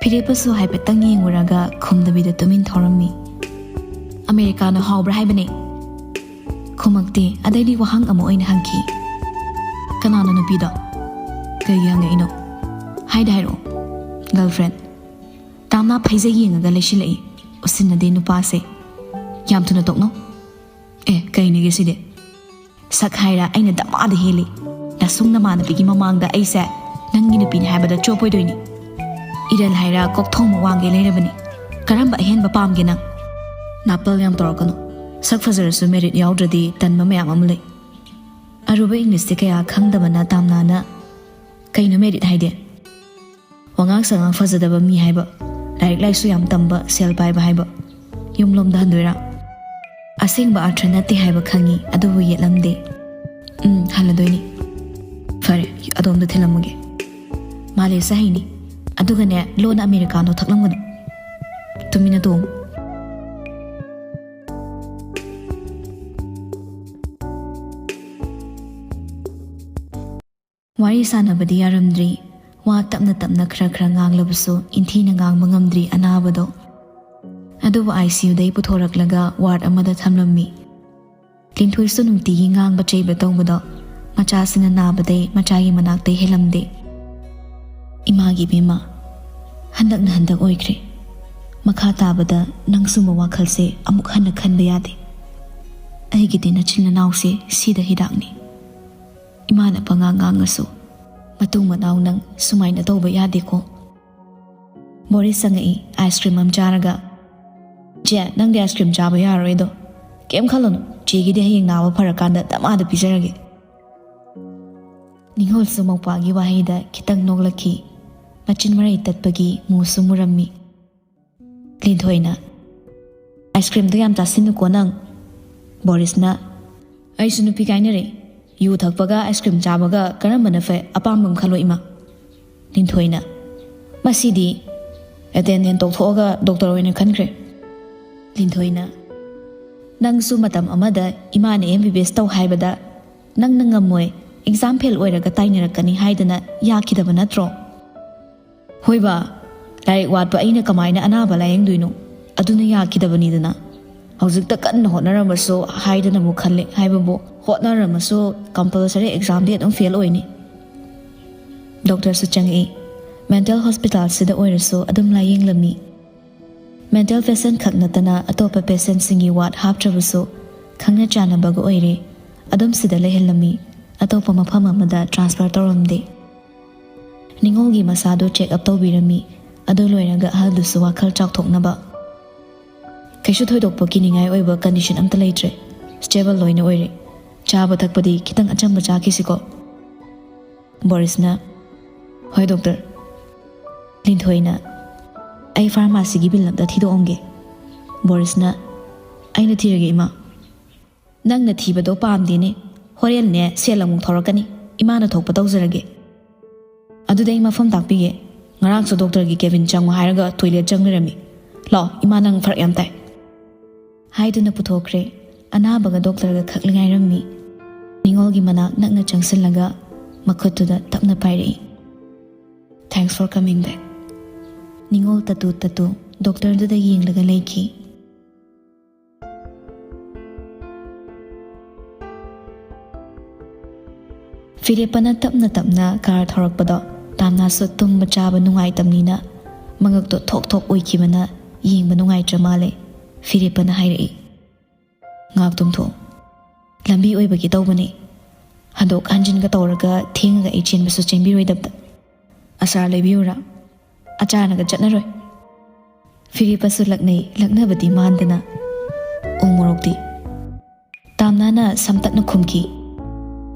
ꯐꯤꯔꯦꯞꯄꯁꯨ ꯍꯥꯏꯐꯦꯠꯇꯪ ꯌꯦꯡꯉꯨꯔꯒ ꯈꯨꯝꯗꯕꯤꯗ ꯇꯨꯃꯤꯟ ꯊꯧꯔꯝꯃꯤ꯫ "ꯑꯃꯦꯔꯤꯀꯥꯅ ꯍꯥꯎꯕ꯭ꯔꯥ ꯍꯥꯏꯕꯅꯦ?" ꯈꯨꯝꯃꯛꯇꯦ꯫ ꯑꯗꯩꯗꯤ ꯋꯥꯍꯪ ꯑꯃ ꯑꯣꯏꯅ ꯍꯪꯈꯤ, "ꯀꯅꯥꯅꯣ ꯅꯨꯄꯤꯗꯣ? ꯀꯩꯒꯤ ꯍꯪꯉꯛꯏꯅꯣ? ꯍꯥꯏꯗ ꯍꯥꯏꯔꯛꯑꯣ, ꯒꯔꯜ ꯐ꯭ꯔꯦꯟ?" ꯇꯥꯝꯅꯥ ꯐꯩꯖꯩ ꯌꯦꯡꯉꯒ ꯂꯩꯁꯤꯜꯂꯛꯏ꯫ ꯎꯁꯤꯟꯅꯗꯦ ꯅꯨꯄꯥꯁꯦ꯫ "ꯌꯥꯝ ꯊꯨꯅ ꯇꯣꯛꯅꯧ꯫ ꯑꯦ, ꯀꯩꯅꯤꯒꯦ ꯁꯤꯗꯤ? ꯁꯛ ꯍꯥꯏꯔ ꯑꯩꯅ ꯗꯃꯥꯗ ꯍꯦꯜꯂꯤ꯫ ꯅꯁꯨꯡ ꯅꯃꯥꯟꯅꯕꯤꯒꯤ ꯃꯃꯥꯡꯗ ꯑꯩꯁꯦ ꯅꯪꯒꯤ ꯅꯨꯄꯤꯅꯤ ꯍꯥꯏꯕꯗ ꯆꯣꯞꯄꯣꯏꯗꯣꯏꯅꯤ꯫ ꯏꯔꯜ ꯍꯥꯏꯔ ꯀꯣꯛꯊꯣꯡ ꯃꯨꯛ ꯋꯥꯡꯒꯦ ꯂꯩꯔꯕꯅꯤ꯫ ꯀꯔꯝꯕ ꯑꯍꯦꯟꯕ ꯄꯥꯝꯒꯦ ꯅꯪ?" "ꯅꯥꯄꯜ ꯌꯥꯝ ꯇꯧꯔꯛꯀꯅꯨ꯫ ꯁꯛ ꯐꯖꯔꯁꯨ ꯃꯦꯔꯤꯠ ꯌꯥꯎꯗ꯭ꯔꯗꯤ ꯇꯟꯕ ꯃꯌꯥꯝ ꯑꯃ ꯂꯩ꯫" ꯑꯔꯨꯕ ꯏꯪꯂꯤꯁꯇꯤ ꯀꯌꯥ ꯈꯪꯗꯕꯅ ꯇꯥꯝꯅꯥꯅ, "ꯀꯩꯅꯣ ꯃꯦꯔꯤꯠ ꯍꯥꯏꯗꯤ?" "ꯋꯥꯉꯥꯡ ꯁꯉꯥꯡ ꯐꯖꯗꯕ ꯃꯤ ꯍꯥꯏꯕ, ꯂꯥꯏꯔꯤꯛ ꯂꯥꯏꯁꯨ ꯌꯥꯝ ꯇꯝꯕ, ꯁꯦꯜ ꯄꯥꯏꯕ ꯍꯥꯏꯕ꯫ ꯌꯨꯝꯂꯣꯝꯗ ꯍꯟꯗꯣꯏꯔꯥ?" ꯑꯁꯦꯡꯕ ꯑꯔꯊ ꯅꯠꯇꯦ ꯍꯥꯏꯕ ꯈꯪꯉꯤ, ꯑꯗꯨꯕꯨ ꯌꯦꯠꯂꯝꯗꯦ꯫ "ꯎꯝ, ꯍꯜꯂꯗꯣꯏꯅꯤ꯫" "ꯐꯔꯦ, ꯑꯗꯣꯝꯗ ꯊꯤꯜꯂꯝꯃꯒꯦ꯫" "ꯃꯥꯂꯦꯁ ꯍꯩꯅꯤ꯫ ꯑꯗꯨꯒꯅꯦ, ꯂꯣꯟꯅ ꯑꯃꯦꯔꯤꯀꯥꯅꯣ ꯊꯛꯂꯝꯒꯅꯨ꯫ ꯇꯨꯃꯤꯟꯅ ꯇꯣꯡꯉꯨ꯫" ꯋꯥꯔꯤ ꯁꯥꯟꯅꯕꯗꯤ ꯌꯥꯔꯝꯗ꯭ꯔꯤ꯫ ꯋꯥ ꯇꯞꯅ ꯇꯞꯅ ꯈꯔ ꯈꯔ ꯉꯥꯡꯂꯕꯁꯨ ꯏꯟꯊꯤꯅ ꯉꯥꯡꯕ ꯉꯝꯗ꯭ꯔꯤ ꯑꯅꯥꯕꯗꯣ꯫ ꯑꯗꯨꯕꯨ ꯑꯥꯏ ꯁꯤ ꯌꯨꯗꯩ ꯄꯨꯊꯣꯔꯛꯂꯒ ꯋꯥꯔꯗ ꯑꯃꯗ ꯊꯝꯂꯝꯃꯤ꯫ ꯂꯤꯟꯊꯣꯏꯁꯨ ꯅꯨꯡꯇꯤꯒꯤ ꯉꯥꯡꯕ ꯆꯩꯕ ꯇꯧꯕꯗꯣ ꯃꯆꯥꯁꯤꯅ ꯅꯥꯕꯗꯩ ꯃꯆꯥꯒꯤ ꯃꯅꯥꯛꯇꯩ ꯍꯦꯜꯂꯝꯗꯦ꯫ "ꯏꯃꯥꯒꯤ ꯏꯕꯦꯝꯃ, ꯍꯟꯗꯛꯅ ꯍꯟꯗꯛ ꯑꯣꯏꯈ꯭ꯔꯦ꯫ ꯃꯈꯥ ꯇꯥꯕꯗ ꯅꯪ ꯁꯨꯝꯕ ꯋꯥꯈꯜꯁꯦ ꯑꯃꯨꯛ ꯍꯟꯅ ꯈꯟꯕ ꯌꯥꯗꯦ꯫ ꯑꯩꯒꯤꯗꯤ ꯅꯆꯤꯟ ꯅꯅꯥꯎꯁꯦ ꯁꯤꯗ ꯍꯤꯗꯥꯛꯅꯤ꯫ ꯏꯃꯥꯅ ꯄꯉꯥꯡ ꯉꯥꯡꯉꯁꯨ ꯃꯇꯨꯡ ꯃꯅꯥꯎ ꯅꯪ ꯁꯨꯃꯥꯏꯅ ꯇꯧꯕ ꯌꯥꯗꯦꯀꯣ꯫" ꯕꯣꯔꯤꯁ ꯆꯪꯉꯛꯏ, ꯑꯥꯏꯁ ꯀ꯭ꯔꯤꯝ ꯑꯃ ꯆꯥꯔꯒ꯫ "ꯆꯦ, ꯅꯪꯗꯤ ꯑꯥꯏꯁ ꯀ꯭ꯔꯤꯝ ꯆꯥꯕ ꯌꯥꯔꯔꯣꯏꯗꯣ꯫ ꯀꯩꯝ ꯈꯜꯂꯨꯅꯨ, ꯆꯦꯒꯤꯗꯤ ꯍꯌꯦꯡ ꯅꯥꯕ ꯐꯔꯀꯥꯟꯗ ꯗꯃꯥꯗ ꯄꯤꯖꯔꯒꯦ꯫" ꯅꯤꯡꯍꯣꯜꯁꯨ ꯃꯧꯄ꯭ꯋꯥꯒꯤ ꯋꯥꯍꯩꯗ ꯈꯤꯇꯪ ꯅꯣꯛꯂꯛꯈꯤ꯫ ꯃꯆꯤꯟ ꯃꯔꯩ ꯇꯠꯄꯒꯤ ꯃꯨꯁꯨ ꯃꯨꯔꯝꯃꯤ꯫ ꯂꯤꯟꯊꯣꯏꯅ, "ꯑꯥꯏꯁ ꯀ꯭ꯔꯤꯝꯗꯣ ꯌꯥꯝ ꯆꯥꯁꯤꯟꯅꯨꯀꯣ ꯅꯪ꯫" ꯕꯣꯔꯤꯁꯅ, "ꯑꯩꯁꯨ ꯅꯨꯄꯤ ꯀꯥꯏꯅꯔꯦ꯫ ꯌꯨ ꯊꯛꯄꯒ ꯑꯥꯏꯁ ꯀ꯭ꯔꯤꯝ ꯆꯥꯕꯒ ꯀꯔꯝꯕꯅ ꯐꯩ? ꯑꯄꯥꯝꯕ ꯑꯃ ꯈꯜꯂꯣ ꯏꯃꯥ꯫" ꯂꯤꯟꯊꯣꯏꯅ, "ꯃꯁꯤꯗꯤ ꯑꯦꯇꯦꯟꯗꯦꯟ ꯇꯣꯛꯊꯣꯛꯑꯒ ꯗꯣꯛꯇꯔ ꯑꯣꯏꯅ ꯈꯟꯈ꯭ꯔꯦ꯫" ꯂꯤꯟꯊꯣꯏꯅ, "ꯅꯪꯁꯨ ꯃꯇꯝ ꯑꯃꯗ ꯏꯃꯥꯅ ꯑꯦꯝ ꯕꯤ ꯕꯤ ꯑꯦꯁ ꯇꯧ ꯍꯥꯏꯕꯗ ꯅꯪꯅ ꯉꯝꯃꯣꯏ, ꯑꯦꯛꯖꯥꯝ ꯐꯦꯜ ꯑꯣꯏꯔꯒ ꯇꯥꯏꯅꯔꯛꯀꯅꯤ ꯍꯥꯏꯗꯅ ꯌꯥꯈꯤꯗꯕ ꯅꯠꯇ꯭ꯔꯣ?" "ꯍꯣꯏꯕ, ꯂꯥꯏꯔꯤꯛ ꯋꯥꯠꯄ ꯑꯩꯅ ꯀꯃꯥꯏꯅ ꯑꯅꯥꯕ ꯂꯥꯌꯦꯡꯗꯣꯏꯅꯣ? ꯑꯗꯨꯅ ꯌꯥꯈꯤꯗꯕꯅꯤꯗꯅ꯫" ꯍꯧꯖꯤꯛꯇ ꯀꯟꯅ ꯍꯣꯠꯅꯔꯝꯃꯁꯨ ꯍꯥꯏꯗꯅ ꯑꯃꯨꯛ ꯈꯜꯂꯦ, ꯍꯥꯏꯕꯕꯨ ꯍꯣꯠꯅꯔꯝꯃꯁꯨ compulsory examꯗꯤ ꯑꯗꯨꯝ fail ꯑꯣꯏꯅꯤ꯫ ꯗꯣꯛꯇꯔꯁꯨ ꯆꯪꯉꯛꯏ꯫ Mental hospitalꯁꯤꯗ ꯑꯣꯏꯔꯁꯨ ꯑꯗꯨꯝ ꯂꯥꯌꯦꯡꯂꯝꯃꯤ꯫ Mental patient ꯈꯛ ꯅꯠꯇꯅ ꯑꯇꯣꯞꯄ patientꯁꯤꯡꯒꯤ ward ꯍꯥꯞꯇ꯭ꯔꯕꯁꯨ ꯈꯪꯅ ꯆꯥꯟꯅꯕꯒ ꯑꯣꯏꯔꯦ꯫ ꯑꯗꯨꯝ ꯁꯤꯗ ꯂꯩꯍꯜꯂꯝꯃꯤ, ꯑꯇꯣꯞꯄ ꯃꯐꯝ ꯑꯃꯗ transfer ꯇꯧꯔꯝꯗꯦ꯫ ꯅꯤꯉꯣꯜꯒꯤ ꯃꯁꯥꯗꯣ check up ꯇꯧꯕꯤꯔꯝꯃꯤ꯫ ꯑꯗꯨ ꯂꯣꯏꯔꯒ ꯑꯍꯜꯗꯨꯁꯨ ꯋꯥꯈꯜ ꯆꯥꯎꯊꯣꯛꯅꯕ꯫ "ꯀꯩꯁꯨ ꯊꯣꯏꯗꯣꯛꯄ ꯀꯤꯅꯤꯡꯉꯥꯏ ꯑꯣꯏꯕ condition ꯑꯝꯇ ꯂꯩꯇ꯭ꯔꯦ꯫ Stable ꯂꯣꯏꯅ ꯑꯣꯏꯔꯦ꯫ ꯆꯥꯕ ꯊꯛꯄꯗꯤ ꯈꯤꯇꯪ ꯑꯆꯝꯕ ꯆꯥꯈꯤꯁꯤꯀꯣ?" ꯕꯣꯔꯤꯁꯅ, "ꯍꯣꯏ ꯗꯣꯛꯇꯔ꯫" ꯂꯤꯟꯊꯣꯏꯅ, "ꯑꯩ pharmacyꯒꯤ bill ꯑꯝꯇ ꯊꯤꯗꯣꯛꯑꯝꯒꯦ꯫" ꯕꯣꯔꯤꯁꯅ, "ꯑꯩꯅ ꯊꯤꯔꯒꯦ ꯏꯃꯥ꯫" "ꯅꯪꯅ ꯊꯤꯕꯗꯣ ꯄꯥꯝꯗꯦꯅꯦ꯫ ꯍꯣꯔꯦꯟꯅꯦ ꯁꯦꯜ ꯑꯃꯨꯛ ꯊꯧꯔꯛꯀꯅꯤ꯫ ꯏꯃꯥꯅ ꯊꯣꯛꯄ ꯇꯧꯖꯔꯒꯦ꯫" "ꯑꯗꯨꯗꯤ ꯑꯩ ꯃꯐꯝ ꯇꯥꯛꯄꯤꯒꯦ꯫ ꯉꯔꯥꯡꯁꯨ ꯗꯣꯛꯇꯔꯒꯤ cabin ꯆꯪꯉꯣ ꯍꯥꯏꯔꯒ toilet ꯆꯪ ꯂꯩꯔꯝꯃꯤ꯫ ꯂꯥꯛꯑꯣ, ꯏꯃꯥ ꯅꯪ ꯐꯔꯛ ꯌꯥꯝ ꯇꯥꯏ꯫" ꯍꯥꯏꯗꯨꯅ ꯄꯨꯊꯣꯛꯈ꯭ꯔꯦ꯫ ꯑꯅꯥꯕꯒ ꯗꯣꯛꯇꯔꯒ ꯈꯛ ꯉꯥꯏꯔꯝꯃꯤ꯫ ꯅꯤꯉꯣꯜꯒꯤ ꯃꯅꯥꯛ ꯅꯛꯅ ꯆꯪꯁꯤꯜꯂꯒ ꯃꯈꯨꯠꯇꯨꯗ ꯇꯞꯅ ꯄꯥꯏꯔꯛꯏ꯫ "Thanks for coming back꯫" ꯅꯤꯉꯣꯜ ꯇꯇꯨ ꯇꯇꯨ ꯗꯣꯛꯇꯔꯗꯨꯗ ꯌꯦꯡꯂꯒ ꯂꯩꯈꯤ꯫ ꯐꯤꯔꯦꯞꯄꯅ ꯇꯞꯅ ꯇꯞꯅ ꯀꯥꯔ ꯊꯧꯔꯛꯄꯗꯣ ꯇꯥꯝꯅꯥꯁꯨ ꯇꯨꯝꯕ ꯆꯥꯕ ꯅꯨꯡꯉꯥꯏꯇꯝꯅꯤꯅ ꯃꯉꯛꯇꯣ ꯊꯣꯛ ꯊꯣꯛ ꯑꯣꯏꯈꯤꯕꯅ ꯌꯦꯡꯕ ꯅꯨꯡꯉꯥꯏꯇ꯭ꯔ ꯃꯥꯜꯂꯦ꯫ ꯐꯤꯔꯦꯞꯄꯅ ꯍꯥꯏꯔꯛꯏ, "ꯉꯥꯏꯍꯥꯛ ꯇꯨꯝꯊꯣꯛꯑꯣ꯫ ꯂꯝꯕꯤ ꯑꯣꯏꯕꯒꯤ ꯇꯧꯕꯅꯦ꯫ ꯍꯟꯗꯣꯛ ꯍꯟꯖꯤꯟꯒ ꯇꯧꯔꯒ ꯊꯦꯡꯉꯒ ꯑꯩ ꯆꯦꯟꯕꯁꯨ ꯆꯦꯟꯕꯤꯔꯣꯏꯗꯕꯗ꯫ ꯑꯆꯥꯔ ꯂꯩꯕꯤꯌꯨꯔꯥ?" "ꯑꯆꯥꯔꯅꯒ ꯆꯠꯅꯔꯣꯏ꯫" ꯐꯤꯔꯦꯞꯄꯁꯨ ꯂꯛꯅꯩ, ꯂꯛꯅꯕꯗꯤ ꯃꯥꯟꯗꯅ꯫ "ꯎ ꯃꯣꯔꯣꯛꯇꯤ?" ꯇꯥꯝꯅꯥꯅ ꯁꯝꯇꯛꯅ ꯈꯨꯝꯈꯤ,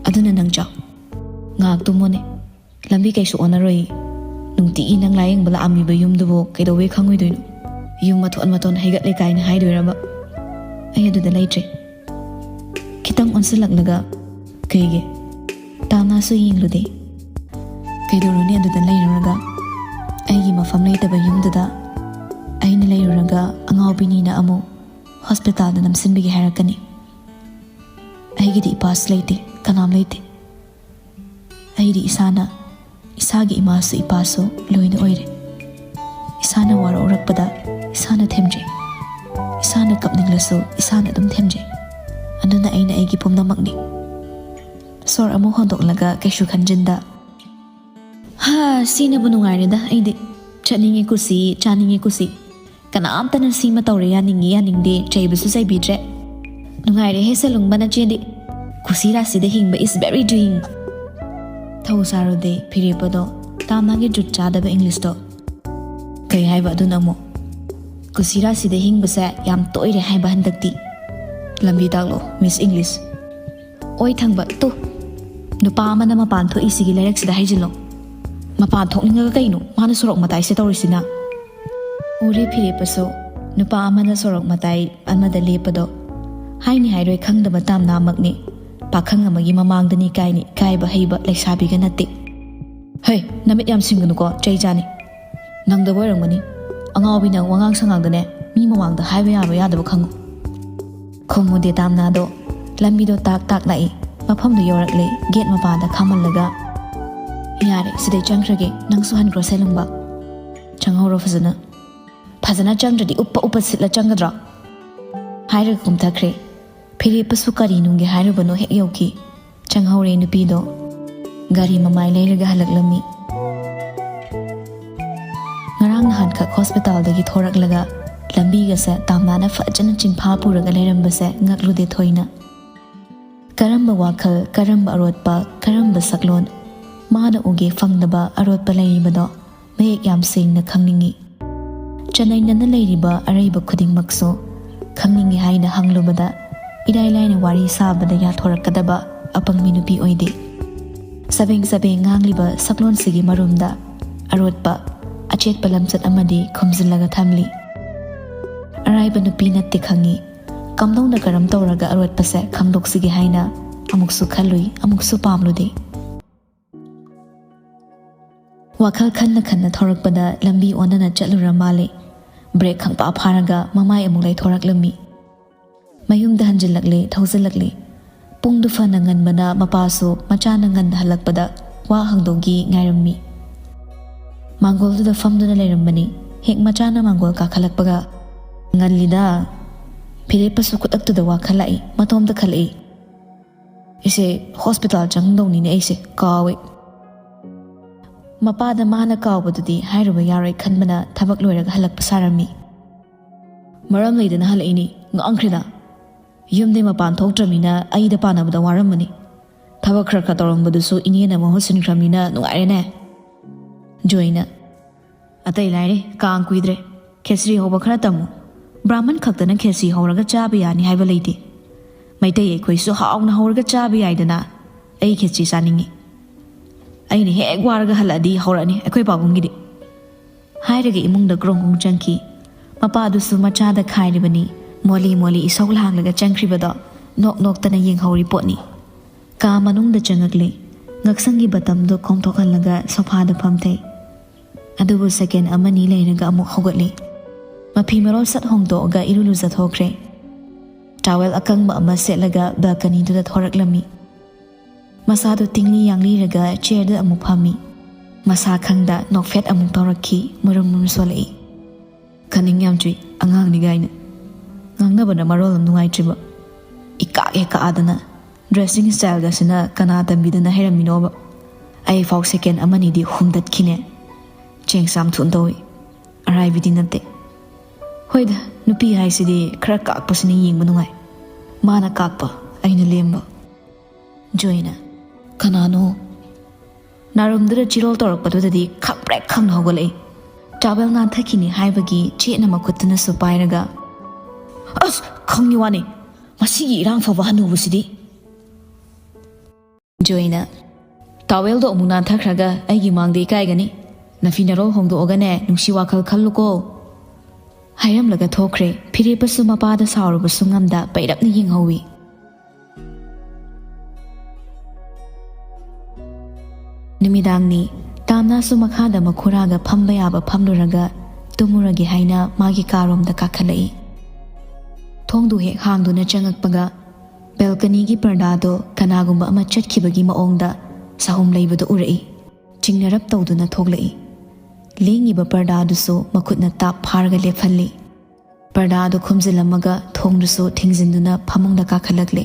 "ꯑꯗꯨꯅ ꯅꯪ ꯆꯥꯎ꯫ ꯉꯥꯏꯍꯥꯛ ꯇꯨꯝꯃꯣꯅꯦ꯫ ꯂꯝꯕꯤ ꯀꯩꯁꯨ ꯑꯣꯟꯅꯔꯣꯏ꯫ ꯅꯨꯡꯇꯤꯒꯤ ꯅꯪ ꯂꯥꯌꯦꯡꯕ ꯂꯥꯛꯑꯝꯃꯤꯕ ꯌꯨꯝꯗꯨꯕꯨ ꯀꯩꯗꯧꯕꯩ ꯈꯪꯉꯣꯏꯗꯣꯏꯅꯣ? ꯌꯨꯝ ꯃꯊꯣꯟ ꯃꯊꯣꯟ ꯍꯩꯒꯠꯂꯦ ꯀꯥꯏꯅ ꯍꯥꯏꯗꯣꯏꯔꯕ?" "ꯑꯩ ꯑꯗꯨꯗ ꯂꯩꯇ꯭ꯔꯦ꯫" ꯈꯤꯇꯪ ꯑꯣꯟꯁꯤꯜꯂꯛꯂꯒ, "ꯀꯩꯒꯤ?" ꯇꯥꯝꯅꯥꯁꯨ ꯌꯦꯡꯂꯨꯗꯦ꯫ "ꯀꯩꯗꯧꯔꯨꯅꯤ ꯑꯗꯨꯗ ꯂꯩꯔꯨꯔꯒ? ꯑꯩꯒꯤ ꯃꯐꯝ ꯂꯩꯇꯕ ꯌꯨꯝꯗꯨꯗ ꯑꯩꯅ ꯂꯩꯔꯨꯔꯒ ꯑꯉꯥꯎꯕꯤꯅꯤꯅ ꯑꯃꯨꯛ hospitalꯗ ꯅꯝꯁꯤꯟꯕꯤꯒꯦ ꯍꯥꯏꯔꯛꯀꯅꯤ꯫ ꯑꯩꯒꯤꯗꯤ ꯏꯄꯥꯁꯨ ꯂꯩꯇꯦ, ꯀꯅꯥꯝ ꯂꯩꯇꯦ꯫ ꯑꯩꯗꯤ ꯏꯁꯥꯅ ꯏꯁꯥꯒꯤ ꯏꯃꯥꯁꯨ ꯏꯄꯥꯁꯨ ꯂꯣꯏꯅ ꯑꯣꯏꯔꯦ꯫ ꯏꯁꯥꯅ ꯋꯥꯔꯛꯎꯔꯛꯄꯗ ꯏꯁꯥꯅ ꯊꯦꯝꯖꯩ꯫" ꯏꯁꯥꯅ ꯀꯞꯅꯤꯡꯂꯁꯨ ꯏꯁꯥꯅ ꯑꯗꯨꯝ ꯊꯦꯝꯖꯩ꯫ ꯑꯗꯨꯅ ꯑꯩꯅ ꯑꯩꯒꯤ ꯄꯨꯝꯅꯃꯛꯅꯤ꯫ ꯁꯣꯔ ꯑꯃꯨꯛ ꯍꯣꯟꯗꯣꯛꯂꯒ ꯀꯩꯁꯨ ꯈꯟꯖꯤꯟꯗ, "ꯍꯥ, ꯁꯤꯅꯕꯨ ꯅꯨꯡꯉꯥꯏꯔꯦꯗ ꯑꯩꯗꯤ꯫ ꯆꯠꯅꯤꯡꯉꯦ ꯀꯨꯁꯤ, ꯆꯥꯅꯤꯡꯉꯦ ꯀꯨꯁꯤ꯫ ꯀꯅꯥꯝꯇꯅ ꯁꯤꯃ ꯇꯧꯔꯦ ꯌꯥꯅꯤꯡꯉꯤ ꯌꯥꯅꯤꯡꯗꯦ ꯆꯩꯕꯁꯨ ꯆꯩꯕꯤꯗ꯭ꯔꯦ꯫ ꯅꯨꯡꯉꯥꯏꯔꯦꯍꯦ ꯁꯦꯂꯨꯡꯕ ꯅꯆꯦꯗꯤ꯫ ꯀꯨꯁꯤ ꯔꯥꯁꯤꯗ ꯍꯤꯡꯕ is very doing." ꯊꯧ ꯁꯥꯔꯨꯗꯦ ꯐꯤꯔꯦꯞꯄꯗꯣ, ꯇꯥꯝꯅꯥꯒꯤ ꯖꯨꯠ ꯆꯥꯗꯕ ꯏꯪꯂꯤꯁꯇꯣ꯫ "ꯀꯩ ꯍꯥꯏꯕ ꯑꯗꯨꯅ ꯑꯃꯨꯛ?" "ꯀꯨꯁꯤ ꯔꯥꯁꯤꯗ ꯍꯤꯡꯕꯁꯦ ꯌꯥꯝ ꯇꯣꯏꯔꯦ ꯍꯥꯏꯕ ꯍꯟꯗꯛꯇꯤ꯫ ꯂꯝꯕꯤ ꯇꯥꯛꯂꯣ, ꯃꯤꯁ ꯏꯪꯂꯤꯁ꯫ ꯑꯣꯏ ꯊꯪꯕ ꯇꯨ, ꯅꯨꯄꯥ ꯑꯃꯅ ꯃꯄꯥꯟ ꯊꯣꯛꯏꯁꯤꯒꯤ ꯂꯥꯏꯔꯤꯛꯁꯤꯗ ꯍꯥꯏꯖꯤꯜꯂꯣ꯫ ꯃꯄꯥꯟ ꯊꯣꯛꯅꯤꯡꯉꯒ ꯀꯩꯅꯣ ꯃꯥꯅ ꯁꯣꯔꯣꯛ ꯃꯇꯥꯏꯁꯦ ꯇꯧꯔꯤꯁꯤꯅ?" ꯎꯔꯦ ꯐꯤꯔꯦꯞꯄꯁꯨ ꯅꯨꯄꯥ ꯑꯃꯅ ꯁꯣꯔꯣꯛ ꯃꯇꯥꯏ ꯑꯃꯗ ꯂꯦꯞꯄꯗꯣ꯫ ꯍꯥꯏꯅꯤ ꯍꯥꯏꯔꯣꯏ ꯈꯪꯗꯕ ꯇꯥꯝꯅꯥꯃꯛꯅꯤ꯫ ꯄꯥꯈꯪ ꯑꯃꯒꯤ ꯃꯃꯥꯡꯗꯅꯤ ꯀꯥꯏꯅꯤ ꯏꯀꯥꯏꯕ ꯍꯩꯕ ꯂꯩꯁꯥꯕꯤꯒ ꯅꯠꯇꯦ꯫ "ꯍꯩ, ꯅꯃꯤꯠ ꯌꯥꯝ ꯁꯤꯡꯒꯅꯨꯀꯣ, ꯆꯩ ꯆꯥꯅꯤ꯫ ꯅꯪꯗꯕ ꯑꯣꯏꯔꯝꯒꯅꯤ꯫ ꯑꯉꯥꯎꯕꯤ ꯅꯪ ꯋꯥꯉꯥꯡ ꯁꯉꯥꯡꯗꯅꯦ ꯃꯤ ꯃꯃꯥꯡꯗ ꯍꯥꯏꯕ ꯌꯥꯕ ꯌꯥꯗꯕ ꯈꯪꯉꯨ꯫" ꯈꯨꯝꯃꯨꯗꯦ ꯇꯥꯝꯅꯥꯗꯣ꯫ ꯂꯝꯕꯤꯗꯣ ꯇꯥꯛ ꯇꯥꯛ ꯂꯥꯛꯏ꯫ ꯃꯐꯝꯗꯨ ꯌꯧꯔꯛꯂꯦ꯫ ꯒꯦꯠ ꯃꯄꯥꯗ ꯈꯥꯝꯍꯜꯂꯒ, "ꯌꯥꯔꯦ, ꯁꯤꯗꯩ ꯆꯪꯈ꯭ꯔꯒꯦ꯫ ꯅꯪꯁꯨ ꯍꯟꯈ꯭ꯔꯣ ꯁꯦꯂꯨꯡꯕ꯫ ꯆꯪꯍꯧꯔꯣ ꯐꯖꯅ꯫ ꯐꯖꯅ ꯆꯪꯗ꯭ꯔꯗꯤ ꯎꯞꯄ ꯎꯞꯄ ꯁꯤꯠꯂ ꯆꯪꯒꯗ꯭ꯔꯣ?" ꯍꯥꯏꯔꯒ ꯀꯨꯝꯊꯈ꯭ꯔꯦ꯫ ꯐꯤꯔꯦꯞꯄꯁꯨ ꯀꯔꯤ ꯅꯨꯡꯒꯦ ꯍꯥꯏꯔꯨꯕꯅꯣ ꯍꯦꯛ ꯌꯧꯈꯤ꯫ ꯆꯪꯍꯧꯔꯦ ꯅꯨꯄꯤꯗꯣ꯫ ꯒꯥꯔꯤ ꯃꯃꯥꯏ ꯂꯩꯔꯒ ꯍꯜꯂꯛꯂꯝꯃꯤ꯫ ꯉꯔꯥꯡ ꯅꯍꯥꯟꯈꯛ ꯍꯣꯁꯄꯤꯇꯥꯜꯗꯒꯤ ꯊꯣꯔꯛꯂꯒ ꯂꯝꯕꯤꯒꯁꯦ ꯇꯥꯝꯅꯥꯅ ꯐꯖꯅ ꯆꯤꯟꯐꯥ ꯄꯨꯔꯒ ꯂꯩꯔꯝꯕꯁꯦ ꯉꯛꯂꯨꯗꯦ ꯊꯣꯏꯅ꯫ ꯀꯔꯝꯕ ꯋꯥꯈꯜ, ꯀꯔꯝꯕ ꯑꯔꯣꯠꯄ, ꯀꯔꯝꯕ ꯁꯛꯂꯣꯟ ꯃꯥꯅ ꯎꯒꯦ ꯐꯪꯗꯕ ꯑꯔꯣꯠꯄ ꯂꯩꯔꯤꯕꯗꯣ ꯃꯌꯦꯛ ꯌꯥꯝ ꯁꯦꯡꯅ ꯈꯪꯅꯤꯡꯏ꯫ ꯆꯅꯩꯅꯅ ꯂꯩꯔꯤꯕ ꯑꯔꯩꯕ ꯈꯨꯗꯤꯡꯃꯛꯁꯨ ꯈꯪꯅꯤꯡꯏ ꯍꯥꯏꯅ ꯍꯪꯂꯨꯕꯗ ꯏꯔꯥꯏ ꯂꯥꯏꯅ ꯋꯥꯔꯤ ꯁꯥꯕꯗ ꯌꯥꯊꯣꯔꯛꯀꯗꯕ ꯑꯄꯪꯕꯤ ꯅꯨꯄꯤ ꯑꯣꯏꯗꯦ꯫ ꯆꯕꯦꯡ ꯆꯕꯦꯡ ꯉꯥꯡꯂꯤꯕ ꯁꯛꯂꯣꯟꯁꯤꯒꯤ ꯃꯔꯨꯝꯗ ꯑꯔꯣꯠꯄ, ꯑꯆꯦꯠꯄ ꯂꯝꯆꯠ ꯑꯃꯗꯤ ꯈꯨꯝꯖꯤꯜꯂꯒ ꯊꯝꯂꯤ꯫ ꯑꯔꯥꯏꯕ ꯅꯨꯄꯤ ꯅꯠꯇꯦ ꯈꯪꯉꯤ꯫ ꯀꯝꯗꯧꯅ ꯀꯔꯝ ꯇꯧꯔꯒ ꯑꯔꯣꯠꯄꯁꯦ ꯈꯪꯗꯣꯛꯁꯤꯒꯦ ꯍꯥꯏꯅ ꯑꯃꯨꯛꯁꯨ ꯈꯜꯂꯨꯏ, ꯑꯃꯨꯛꯁꯨ ꯄꯥꯝꯂꯨꯗꯦ꯫ ꯋꯥꯈꯜ ꯈꯟꯅ ꯈꯟꯅ ꯊꯧꯔꯛꯄꯗ ꯂꯝꯕꯤ ꯑꯣꯟꯅꯅ ꯆꯠꯂꯨꯔ ꯃꯥꯜꯂꯦ꯫ ꯕ꯭ꯔꯦꯛ ꯈꯪꯄꯥ ꯐꯥꯔꯒ ꯃꯃꯥꯏ ꯑꯃꯨꯛ ꯂꯩꯊꯣꯔꯛꯂꯝꯃꯤ꯫ ꯃꯌꯨꯝꯗ ꯍꯟꯖꯤꯜꯂꯛꯂꯦ, ꯊꯧꯖꯤꯜꯂꯛꯂꯦ꯫ ꯄꯨꯡꯗꯨ ꯐꯅ ꯉꯟꯕꯅ ꯃꯄꯥꯁꯨ ꯃꯆꯥꯅ ꯉꯟꯅ ꯍꯜꯂꯛꯄꯗ ꯋꯥ ꯍꯪꯗꯣꯛꯒꯤ ꯉꯥꯏꯔꯝꯃꯤ꯫ ꯃꯥꯡꯒꯣꯜꯗꯨꯗ ꯐꯝꯗꯨꯅ ꯂꯩꯔꯝꯕꯅꯤ꯫ ꯍꯦꯛ ꯃꯆꯥꯅ ꯃꯥꯡꯒꯣꯜ ꯀꯥꯈꯠꯂꯛꯄꯒ, "ꯉꯜꯂꯤꯗ꯫ ꯐꯤꯔꯦꯞꯄꯁꯨ ꯈꯨꯗꯛꯇꯨꯗ ꯋꯥꯈꯠꯂꯛꯏ, ꯃꯇꯣꯝꯇ ꯈꯜꯂꯛꯏ꯫ ꯏꯆꯦ, ꯍꯣꯁꯄꯤꯇꯥꯜ ꯆꯪꯗꯧꯅꯤꯅꯦ ꯑꯩꯁꯦ, ꯀꯥꯎꯏ꯫" ꯃꯄꯥꯗ ꯃꯥꯅ ꯀꯥꯎꯕꯗꯨꯗꯤ ꯍꯥꯏꯔꯨꯕ ꯌꯥꯔꯣꯏ ꯈꯟꯕꯅ ꯊꯕꯛ ꯂꯣꯏꯔꯒ ꯍꯜꯂꯛꯄ ꯁꯥꯔꯝꯃꯤ꯫ "ꯃꯔꯝ ꯂꯩꯗꯅ ꯍꯜꯂꯛꯏꯅꯤ, ꯉꯥꯡꯈ꯭ꯔꯦꯗ꯫ ꯌꯨꯝꯗꯩ ꯃꯄꯥꯟ ꯊꯣꯛꯇ꯭ꯔꯃꯤꯅ ꯑꯩꯗ ꯄꯥꯟꯅꯕꯗ ꯋꯥꯔꯝꯃꯅꯤ꯫ ꯊꯕꯛ ꯈꯔ ꯈꯔ ꯇꯧꯔꯝꯕꯗꯨꯁꯨ ꯏꯅꯦꯅ ꯃꯍꯨꯠ ꯁꯤꯟꯈ꯭ꯔꯃꯤꯅ ꯅꯨꯡꯉꯥꯏꯔꯦꯅꯦ꯫" ꯖꯣꯏꯅ, "ꯑꯇꯩ ꯂꯥꯏꯔꯤ, ꯀꯥꯡ ꯀꯨꯏꯗ꯭ꯔꯦ꯫ ꯈꯦꯆ꯭ꯔꯤ ꯍꯧꯕ ꯈꯔ ꯇꯝꯃꯨ꯫ ꯕ꯭ꯔꯥꯍꯃꯟ ꯈꯛꯇꯅ ꯈꯦꯆ꯭ꯔꯤ ꯍꯧꯔꯒ ꯆꯥꯕ ꯌꯥꯅꯤ ꯍꯥꯏꯕ ꯂꯩꯇꯦ꯫ ꯃꯩꯇꯩ ꯑꯩꯈꯣꯏꯁꯨ ꯍꯥꯎꯅ ꯍꯧꯔꯒ ꯆꯥꯕ ꯌꯥꯏꯗꯅ꯫ ꯑꯩ ꯈꯦꯆ꯭ꯔꯤ ꯆꯥꯅꯤꯡꯉꯤ꯫ ꯑꯩꯅ ꯍꯦꯛ ꯋꯥꯔꯒ ꯍꯜꯂꯛꯑꯗꯤ ꯍꯧꯔꯛꯑꯅꯤ ꯑꯩꯈꯣꯏ ꯄꯥꯕꯨꯡꯒꯤꯗꯤ꯫" ꯍꯥꯏꯔꯒ ꯏꯃꯨꯡꯗ ꯒ꯭ꯔꯣꯡ ꯒ꯭ꯔꯣꯡ ꯆꯪꯈꯤ꯫ ꯃꯄꯥꯗꯨꯁꯨ ꯃꯆꯥꯗ ꯈꯥꯏꯔꯤꯕꯅꯤ꯫ ꯃꯣꯂꯤ ꯃꯣꯂꯤ ꯏꯁꯧ ꯂꯥꯡꯂꯒ ꯆꯪꯈ꯭ꯔꯤꯕꯗꯣ ꯅꯣꯛ ꯅꯣꯛꯇꯅ ꯌꯦꯡꯍꯧꯔꯤ ꯄꯣꯠꯅꯤ꯫ ꯀꯥ ꯃꯅꯨꯡꯗ ꯆꯪꯉꯛꯂꯦ꯫ ꯉꯛꯁꯪꯒꯤ ꯕꯇꯝꯗꯣ ꯈꯣꯡꯊꯣꯛꯍꯜꯂꯒ ꯁꯣꯐꯥꯗ ꯐꯝꯊꯩ꯫ ꯑꯗꯨꯕꯨ ꯁꯦꯀꯦꯟ ꯑꯃꯅꯤ ꯂꯩꯔꯒ ꯑꯃꯨꯛ ꯍꯧꯒꯠꯂꯦ꯫ ꯃꯐꯤ ꯃꯔꯣꯜ ꯁꯠ ꯍꯣꯡꯗꯣꯛꯑꯒ ꯏꯔꯨ ꯂꯨꯖꯊꯣꯛꯈ꯭ꯔꯦ꯫ ꯇꯥꯋꯦꯜ ꯑꯀꯪꯕ ꯑꯃ ꯁꯦꯠꯂꯒ ꯕꯦꯜꯀꯅꯤꯗꯨꯗ ꯊꯣꯔꯛꯂꯝꯃꯤ꯫ ꯃꯁꯥꯗꯨ ꯇꯤꯡꯂꯤ ꯌꯥꯡꯂꯤꯔꯒ ꯆꯤꯌꯔꯗ ꯑꯃꯨꯛ ꯐꯝꯃꯤ꯫ ꯃꯁꯥ ꯈꯪꯗ ꯅꯣꯛꯐꯦꯠ ꯑꯃꯨꯛ ꯇꯧꯔꯛꯈꯤ, ꯃꯨꯔꯨꯝ ꯃꯨꯔꯨꯝ ꯁꯣꯜꯂꯛꯏ꯫ "ꯈꯅꯤꯡ ꯌꯥꯝ ꯆꯨꯏ ꯑꯉꯥꯡꯅꯤ ꯀꯥꯏꯅ꯫ ꯉꯥꯡꯅꯕꯅ ꯃꯔꯣꯜ ꯑꯃ ꯅꯨꯡꯉꯥꯏꯇ꯭ꯔꯤꯕ꯫ ꯏꯀꯥꯛ ꯍꯦꯛ ꯀꯛꯑꯗꯅ ꯗ꯭ꯔꯦꯁꯤꯡ ꯁ꯭ꯇꯥꯏꯜꯒꯁꯤꯅ ꯀꯅꯥ ꯇꯝꯕꯤꯗꯅ ꯍꯩꯔꯝꯃꯤꯅꯣꯕ? ꯑꯩꯐꯥꯎ ꯁꯦꯀꯦꯟ ꯑꯃꯅꯤꯗꯤ ꯍꯨꯝꯗꯠꯈꯤꯅꯦ꯫ ꯆꯦꯡ ꯆꯥꯝ ꯊꯨꯅ ꯇꯧꯏ꯫ ꯑꯔꯥꯏꯕꯤꯗꯤ ꯅꯠꯇꯦ꯫" "ꯍꯣꯏꯗ, ꯅꯨꯄꯤ ꯍꯥꯏꯁꯤꯗꯤ ꯈꯔ ꯀꯥꯛꯄꯁꯤꯅ ꯌꯦꯡꯕ ꯅꯨꯡꯉꯥꯏ꯫ ꯃꯥꯅ ꯀꯥꯛꯄ, ꯑꯩꯅ ꯂꯦꯝꯕ꯫" ꯖꯣꯏꯅ, "ꯀꯅꯥꯅꯣ?" ꯅꯥꯔꯨꯝꯗꯨꯗ ꯆꯤꯔꯣꯜ ꯇꯧꯔꯛꯄꯗꯨꯗꯗꯤ ꯈꯪꯄ꯭ꯔꯦꯛ ꯈꯪꯅ ꯍꯧꯒꯠꯂꯛꯏ꯫ ꯇꯥꯋꯦꯜ ꯅꯥꯟꯊꯈꯤꯅꯤ ꯍꯥꯏꯕꯒꯤ ꯆꯦꯠꯅ ꯃꯈꯨꯠꯇꯨꯅꯁꯨ ꯄꯥꯏꯔꯒ, "ꯑꯁ, ꯈꯪꯉꯤ ꯋꯥꯅꯤ, ꯃꯁꯤꯒꯤ ꯏꯔꯥꯡ ꯐꯕ ꯍꯅꯨꯕꯁꯤꯗꯤ!" ꯖꯣꯏꯅ, "ꯇꯥꯋꯦꯜꯗꯣ ꯑꯃꯨꯛ ꯅꯥꯟꯊꯈ꯭ꯔꯒ ꯑꯩꯒꯤ ꯃꯥꯡꯗ ꯏꯀꯥꯏꯒꯅꯤ꯫ ꯅꯐꯤ ꯅꯔꯣꯜ ꯍꯣꯡꯗꯣꯛꯑꯒꯅꯦ, ꯅꯨꯡꯁꯤ ꯋꯥꯈꯜ ꯈꯜꯂꯨꯀꯣ꯫" ꯍꯥꯏꯔꯝꯂꯒ ꯊꯣꯛꯈ꯭ꯔꯦ꯫ ꯐꯤꯔꯦꯞꯄꯁꯨ ꯃꯄꯥꯗ ꯁꯥꯎꯔꯨꯕꯁꯨ ꯉꯝꯗ ꯄꯩꯔꯞꯅ ꯌꯦꯡꯍꯧꯏ꯫ ꯅꯨꯃꯤꯗꯥꯡꯅꯤ꯫ ꯇꯥꯝꯅꯥꯁꯨ ꯃꯈꯥꯗ ꯃꯈꯨꯔꯥꯒ ꯐꯝꯕ ꯌꯥꯕ ꯐꯝꯂꯨꯔꯒ ꯇꯨꯝꯃꯨꯔꯒꯦ ꯍꯥꯏꯅ ꯃꯥꯒꯤ ꯀꯥꯔꯣꯝꯗ ꯀꯥꯈꯠꯂꯛꯏ꯫ ꯊꯣꯡꯗꯨ ꯍꯦꯛ ꯍꯥꯡꯗꯨꯅ ꯆꯪꯉꯛꯄꯒ ꯕꯦꯜꯀꯅꯤꯒꯤ ꯄꯔꯗꯥꯗꯣ ꯀꯅꯥꯒꯨꯝꯕ ꯑꯃ ꯆꯠꯈꯤꯕꯒꯤ ꯃꯑꯣꯡꯗ ꯆꯍꯨꯝ ꯂꯩꯕꯗꯨ ꯎꯔꯛꯏ꯫ ꯆꯤꯡꯅꯔꯞ ꯇꯧꯗꯨꯅ ꯊꯣꯛꯂꯛꯏ꯫ ꯂꯦꯡꯉꯤꯕ ꯄꯔꯗꯥꯗꯨꯁꯨ ꯃꯈꯨꯠꯅ ꯇꯥꯞ ꯐꯥꯔꯒ ꯂꯦꯞꯍꯜꯂꯤ꯫ ꯄꯔꯗꯥꯗꯨ ꯈꯨꯝꯖꯤꯜꯂꯝꯃꯒ ꯊꯣꯡꯗꯨꯁꯨ ꯊꯤꯡꯖꯤꯟꯗꯨꯅ ꯐꯃꯨꯡꯗ ꯀꯥꯈꯠꯂꯛꯂꯦ꯫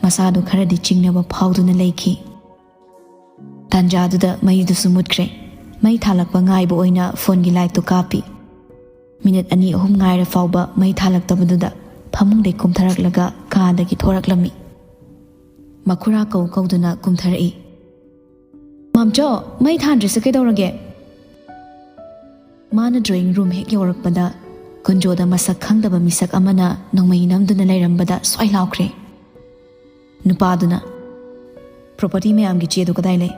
ꯃꯁꯥꯗꯨ ꯈꯔꯗꯤ ꯆꯤꯡꯅꯕ ꯐꯥꯎꯗꯨꯅ ꯂꯩꯈꯤ꯫ ꯇꯥꯟꯖꯥꯗꯨꯗ ꯃꯩꯗꯨꯁꯨ ꯃꯨꯠꯈ꯭ꯔꯦ꯫ ꯃꯩ ꯊꯥꯜꯂꯛꯄ ꯉꯥꯏꯕ ꯑꯣꯏꯅ ꯐꯣꯟꯒꯤ ꯂꯥꯏꯠꯇꯨ ꯀꯥꯞꯄꯤ꯫ ꯃꯤꯅꯤꯠ ꯑꯅꯤ ꯑꯍꯨꯝ ꯉꯥꯏꯔ ꯐꯥꯎꯕ ꯃꯩ ꯊꯥꯜꯂꯛꯇꯕꯗꯨꯗ ꯐꯃꯨꯡꯗꯩ ꯀꯨꯝꯊꯔꯛꯂꯒ ꯀꯥꯗꯒꯤ ꯊꯣꯔꯛꯂꯝꯃꯤ꯫ ꯃꯈꯨꯔꯥ ꯀꯧ ꯀꯧꯗꯨꯅ ꯀꯨꯝꯊꯔꯛꯏ꯫ "ꯃꯥꯝꯆꯧ, ꯃꯩ ꯊꯥꯟꯗ꯭ꯔꯤꯁꯦ ꯀꯩꯗꯧꯔꯒꯦ?" ꯃꯥꯅ ꯗ꯭ꯔꯣꯌꯤꯡ ꯔꯨꯝ ꯍꯦꯛ ꯌꯧꯔꯛꯄꯗ ꯀꯨꯟꯖꯣꯗ ꯃꯁꯛ ꯈꯪꯗꯕ ꯃꯤꯁꯛ ꯑꯃꯅ ꯅꯣꯡꯃꯩ ꯅꯝꯗꯨꯅ ꯂꯩꯔꯝꯕꯗ ꯁ꯭ꯋꯥꯏ ꯂꯥꯎꯈ꯭ꯔꯦ꯫ ꯅꯨꯄꯥꯗꯨꯅ, "ꯄ꯭ꯔꯣꯄꯔꯇꯤ ꯃꯌꯥꯝꯒꯤ ꯆꯦꯗꯨ ꯀꯗꯥꯏ ꯂꯩ?"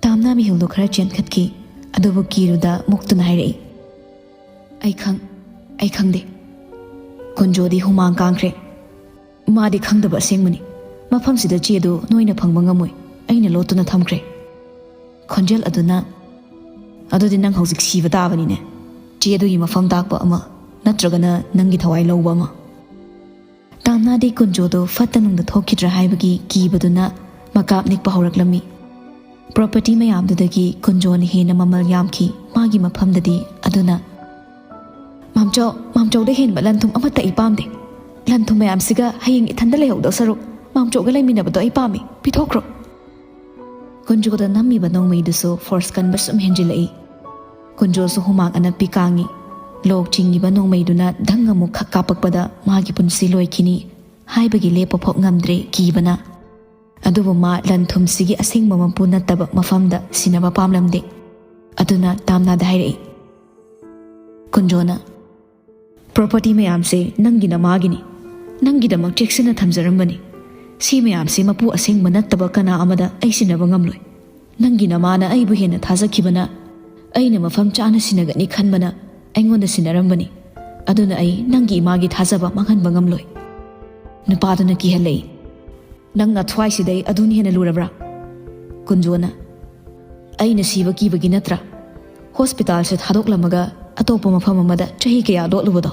ꯇꯥꯝꯅꯥ ꯃꯤꯍꯨꯜꯗꯨ ꯈꯔ ꯆꯦꯟꯈꯠꯈꯤ, ꯑꯗꯨꯕꯨ ꯀꯤꯔꯨꯗ ꯃꯨꯛꯇꯨꯅ ꯍꯥꯏꯔꯛꯏ, "ꯑꯩ ꯈꯪ-, ꯑꯩ ꯈꯪꯗꯦ꯫" ꯀꯨꯟꯖꯣꯗꯤ ꯍꯨꯃꯥꯡ ꯀꯥꯡꯈ꯭ꯔꯦ꯫ "ꯃꯥꯗꯤ ꯈꯪꯗꯕ ꯑꯁꯦꯡꯕꯅꯤ꯫ ꯃꯐꯝꯁꯤꯗ ꯆꯦꯗꯨ ꯅꯣꯏꯅ ꯐꯪꯕ ꯉꯝꯃꯣꯏ꯫ ꯑꯩꯅ ꯂꯣꯠꯇꯨꯅ ꯊꯝꯈ꯭ꯔꯦ꯫" ꯈꯣꯟꯖꯦꯜ ꯑꯗꯨꯅ, "ꯑꯗꯨꯗꯤ ꯅꯪ ꯍꯧꯖꯤꯛ ꯁꯤꯕ ꯇꯥꯕꯅꯤꯅꯦ, ꯆꯦꯗꯨꯒꯤ ꯃꯐꯝ ꯇꯥꯛꯄ ꯑꯃ, ꯅꯠꯇ꯭ꯔꯒꯅ ꯅꯪꯒꯤ ꯊꯋꯥꯏ ꯂꯧꯕ ꯑꯃ꯫" ꯇꯥꯝꯅꯥꯗꯤ ꯀꯨꯟꯖꯣꯗꯨ ꯐꯠꯇ ꯅꯨꯡꯗ ꯊꯣꯛꯈꯤꯗ꯭ꯔꯥ ꯍꯥꯏꯕꯒꯤ ꯀꯤꯕꯗꯨꯅ ꯃꯀꯥꯞ ꯅꯤꯛꯄ ꯍꯧꯔꯛꯂꯝꯃꯤ꯫ ꯄ꯭ꯔꯣꯄꯔꯇꯤ ꯃꯌꯥꯝꯗꯨꯗꯒꯤ ꯀꯨꯟꯖꯣꯅ ꯍꯦꯟꯅ ꯃꯃꯜ ꯌꯥꯝꯈꯤ ꯃꯥꯒꯤ ꯃꯐꯝꯗꯗꯤ꯫ ꯑꯗꯨꯅ, "ꯃꯥꯝꯆꯧ, ꯃꯥꯝꯆꯧꯗ ꯍꯦꯟꯕ ꯂꯟ ꯊꯨꯝ ꯑꯃꯠꯇ ꯑꯩ ꯄꯥꯝꯗꯦ꯫ ꯂꯟ ꯊꯨꯝ ꯃꯌꯥꯝꯁꯤꯒ ꯍꯌꯦꯡ ꯏꯊꯟꯗ ꯂꯩꯍꯧꯗꯧ ꯁꯔꯨꯛ ꯃꯥꯝꯆꯧꯒ ꯂꯩꯃꯤꯟꯅꯕꯗꯣ ꯑꯩ ꯄꯥꯝꯃꯤ꯫ ꯄꯤꯊꯣꯛꯈ꯭ꯔꯣ꯫" ꯀꯨꯟꯖꯣꯗ ꯅꯝꯃꯤꯕ ꯅꯣꯡꯃꯩꯗꯨꯁꯨ ꯐꯣꯔꯁ ꯀꯟꯕ ꯁꯨꯝ ꯍꯦꯟꯖꯤꯜꯂꯛꯏ꯫ ꯀꯨꯟꯖꯣꯁꯨ ꯍꯨꯃꯥꯡ ꯑꯅꯞꯄꯤ ꯀꯥꯡꯉꯤ꯫ ꯂꯣꯛ ꯆꯤꯡꯉꯤꯕ ꯅꯣꯡꯃꯩꯗꯨꯅ ꯙꯪ ꯑꯃꯨꯛ ꯈꯛ ꯀꯥꯞꯄꯛꯄꯗ ꯃꯥꯒꯤ ꯄꯨꯟꯁꯤ ꯂꯣꯏꯈꯤꯅꯤ ꯍꯥꯏꯕꯒꯤ ꯂꯦꯞꯄ ꯐꯥꯎ ꯉꯝꯗ꯭ꯔꯦ ꯀꯤꯕꯅ꯫ ꯑꯗꯨꯕꯨ ꯃꯥ ꯂꯟ ꯊꯨꯝꯁꯤꯒꯤ ꯑꯁꯦꯡꯕ ꯃꯄꯨ ꯅꯠꯇꯕ ꯃꯐꯝꯗ ꯁꯤꯟꯅꯕ ꯄꯥꯝꯂꯝꯗꯦ꯫ ꯑꯗꯨꯅ ꯇꯥꯝꯅꯥꯗ ꯍꯥꯏꯔꯛꯏ꯫ ꯀꯨꯟꯖꯣꯅ, "ꯄ꯭ꯔꯣꯄꯔꯇꯤ ꯃꯌꯥꯝꯁꯦ ꯅꯪꯒꯤ ꯅꯃꯥꯒꯤꯅꯤ꯫ ꯅꯪꯒꯤꯗꯃꯛ ꯆꯦꯛꯁꯤꯟꯅ ꯊꯝꯖꯔꯝꯕꯅꯤ꯫ ꯁꯤ ꯃꯌꯥꯝꯁꯦ ꯃꯄꯨ ꯑꯁꯦꯡꯕ ꯅꯠꯇꯕ ꯀꯅꯥ ꯑꯃꯗ ꯑꯩ ꯁꯤꯟꯅꯕ ꯉꯝꯂꯣꯏ꯫ ꯅꯪꯒꯤ ꯅꯃꯥꯅ ꯑꯩꯕꯨ ꯍꯦꯟꯅ ꯊꯥꯖꯈꯤꯕꯅ, ꯑꯩꯅ ꯃꯐꯝ ꯆꯥꯅ ꯁꯤꯟꯅꯒꯅꯤ ꯈꯟꯕꯅ ꯑꯩꯉꯣꯟꯗ ꯁꯤꯟꯅꯔꯝꯕꯅꯤ꯫ ꯑꯗꯨꯅ ꯑꯩ ꯅꯪꯒꯤ ꯏꯃꯥꯒꯤ ꯊꯥꯖꯕ ꯃꯥꯡꯍꯟꯕ ꯉꯝꯂꯣꯏ꯫" ꯅꯨꯄꯥꯗꯨꯅ ꯀꯤꯍꯜꯂꯛꯏ꯫ "ꯅꯪ ꯅꯊ꯭ꯋꯥꯏꯁꯤꯗꯩ ꯑꯗꯨꯅ ꯍꯦꯟꯅ ꯂꯨꯔꯕ꯭ꯔꯥ?" ꯀꯨꯟꯖꯣꯅ, "ꯑꯩꯅ ꯁꯤꯕ ꯀꯤꯕꯒꯤ ꯅꯠꯇ꯭ꯔꯥ ꯍꯣꯁꯄꯤꯇꯥꯜꯁꯦ ꯊꯥꯗꯣꯛꯂꯝꯃꯒ ꯑꯇꯣꯞꯄ ꯃꯐꯝ ꯑꯃꯗ ꯆꯍꯤ ꯀꯌꯥ ꯂꯣꯠꯂꯨꯕꯗꯣ?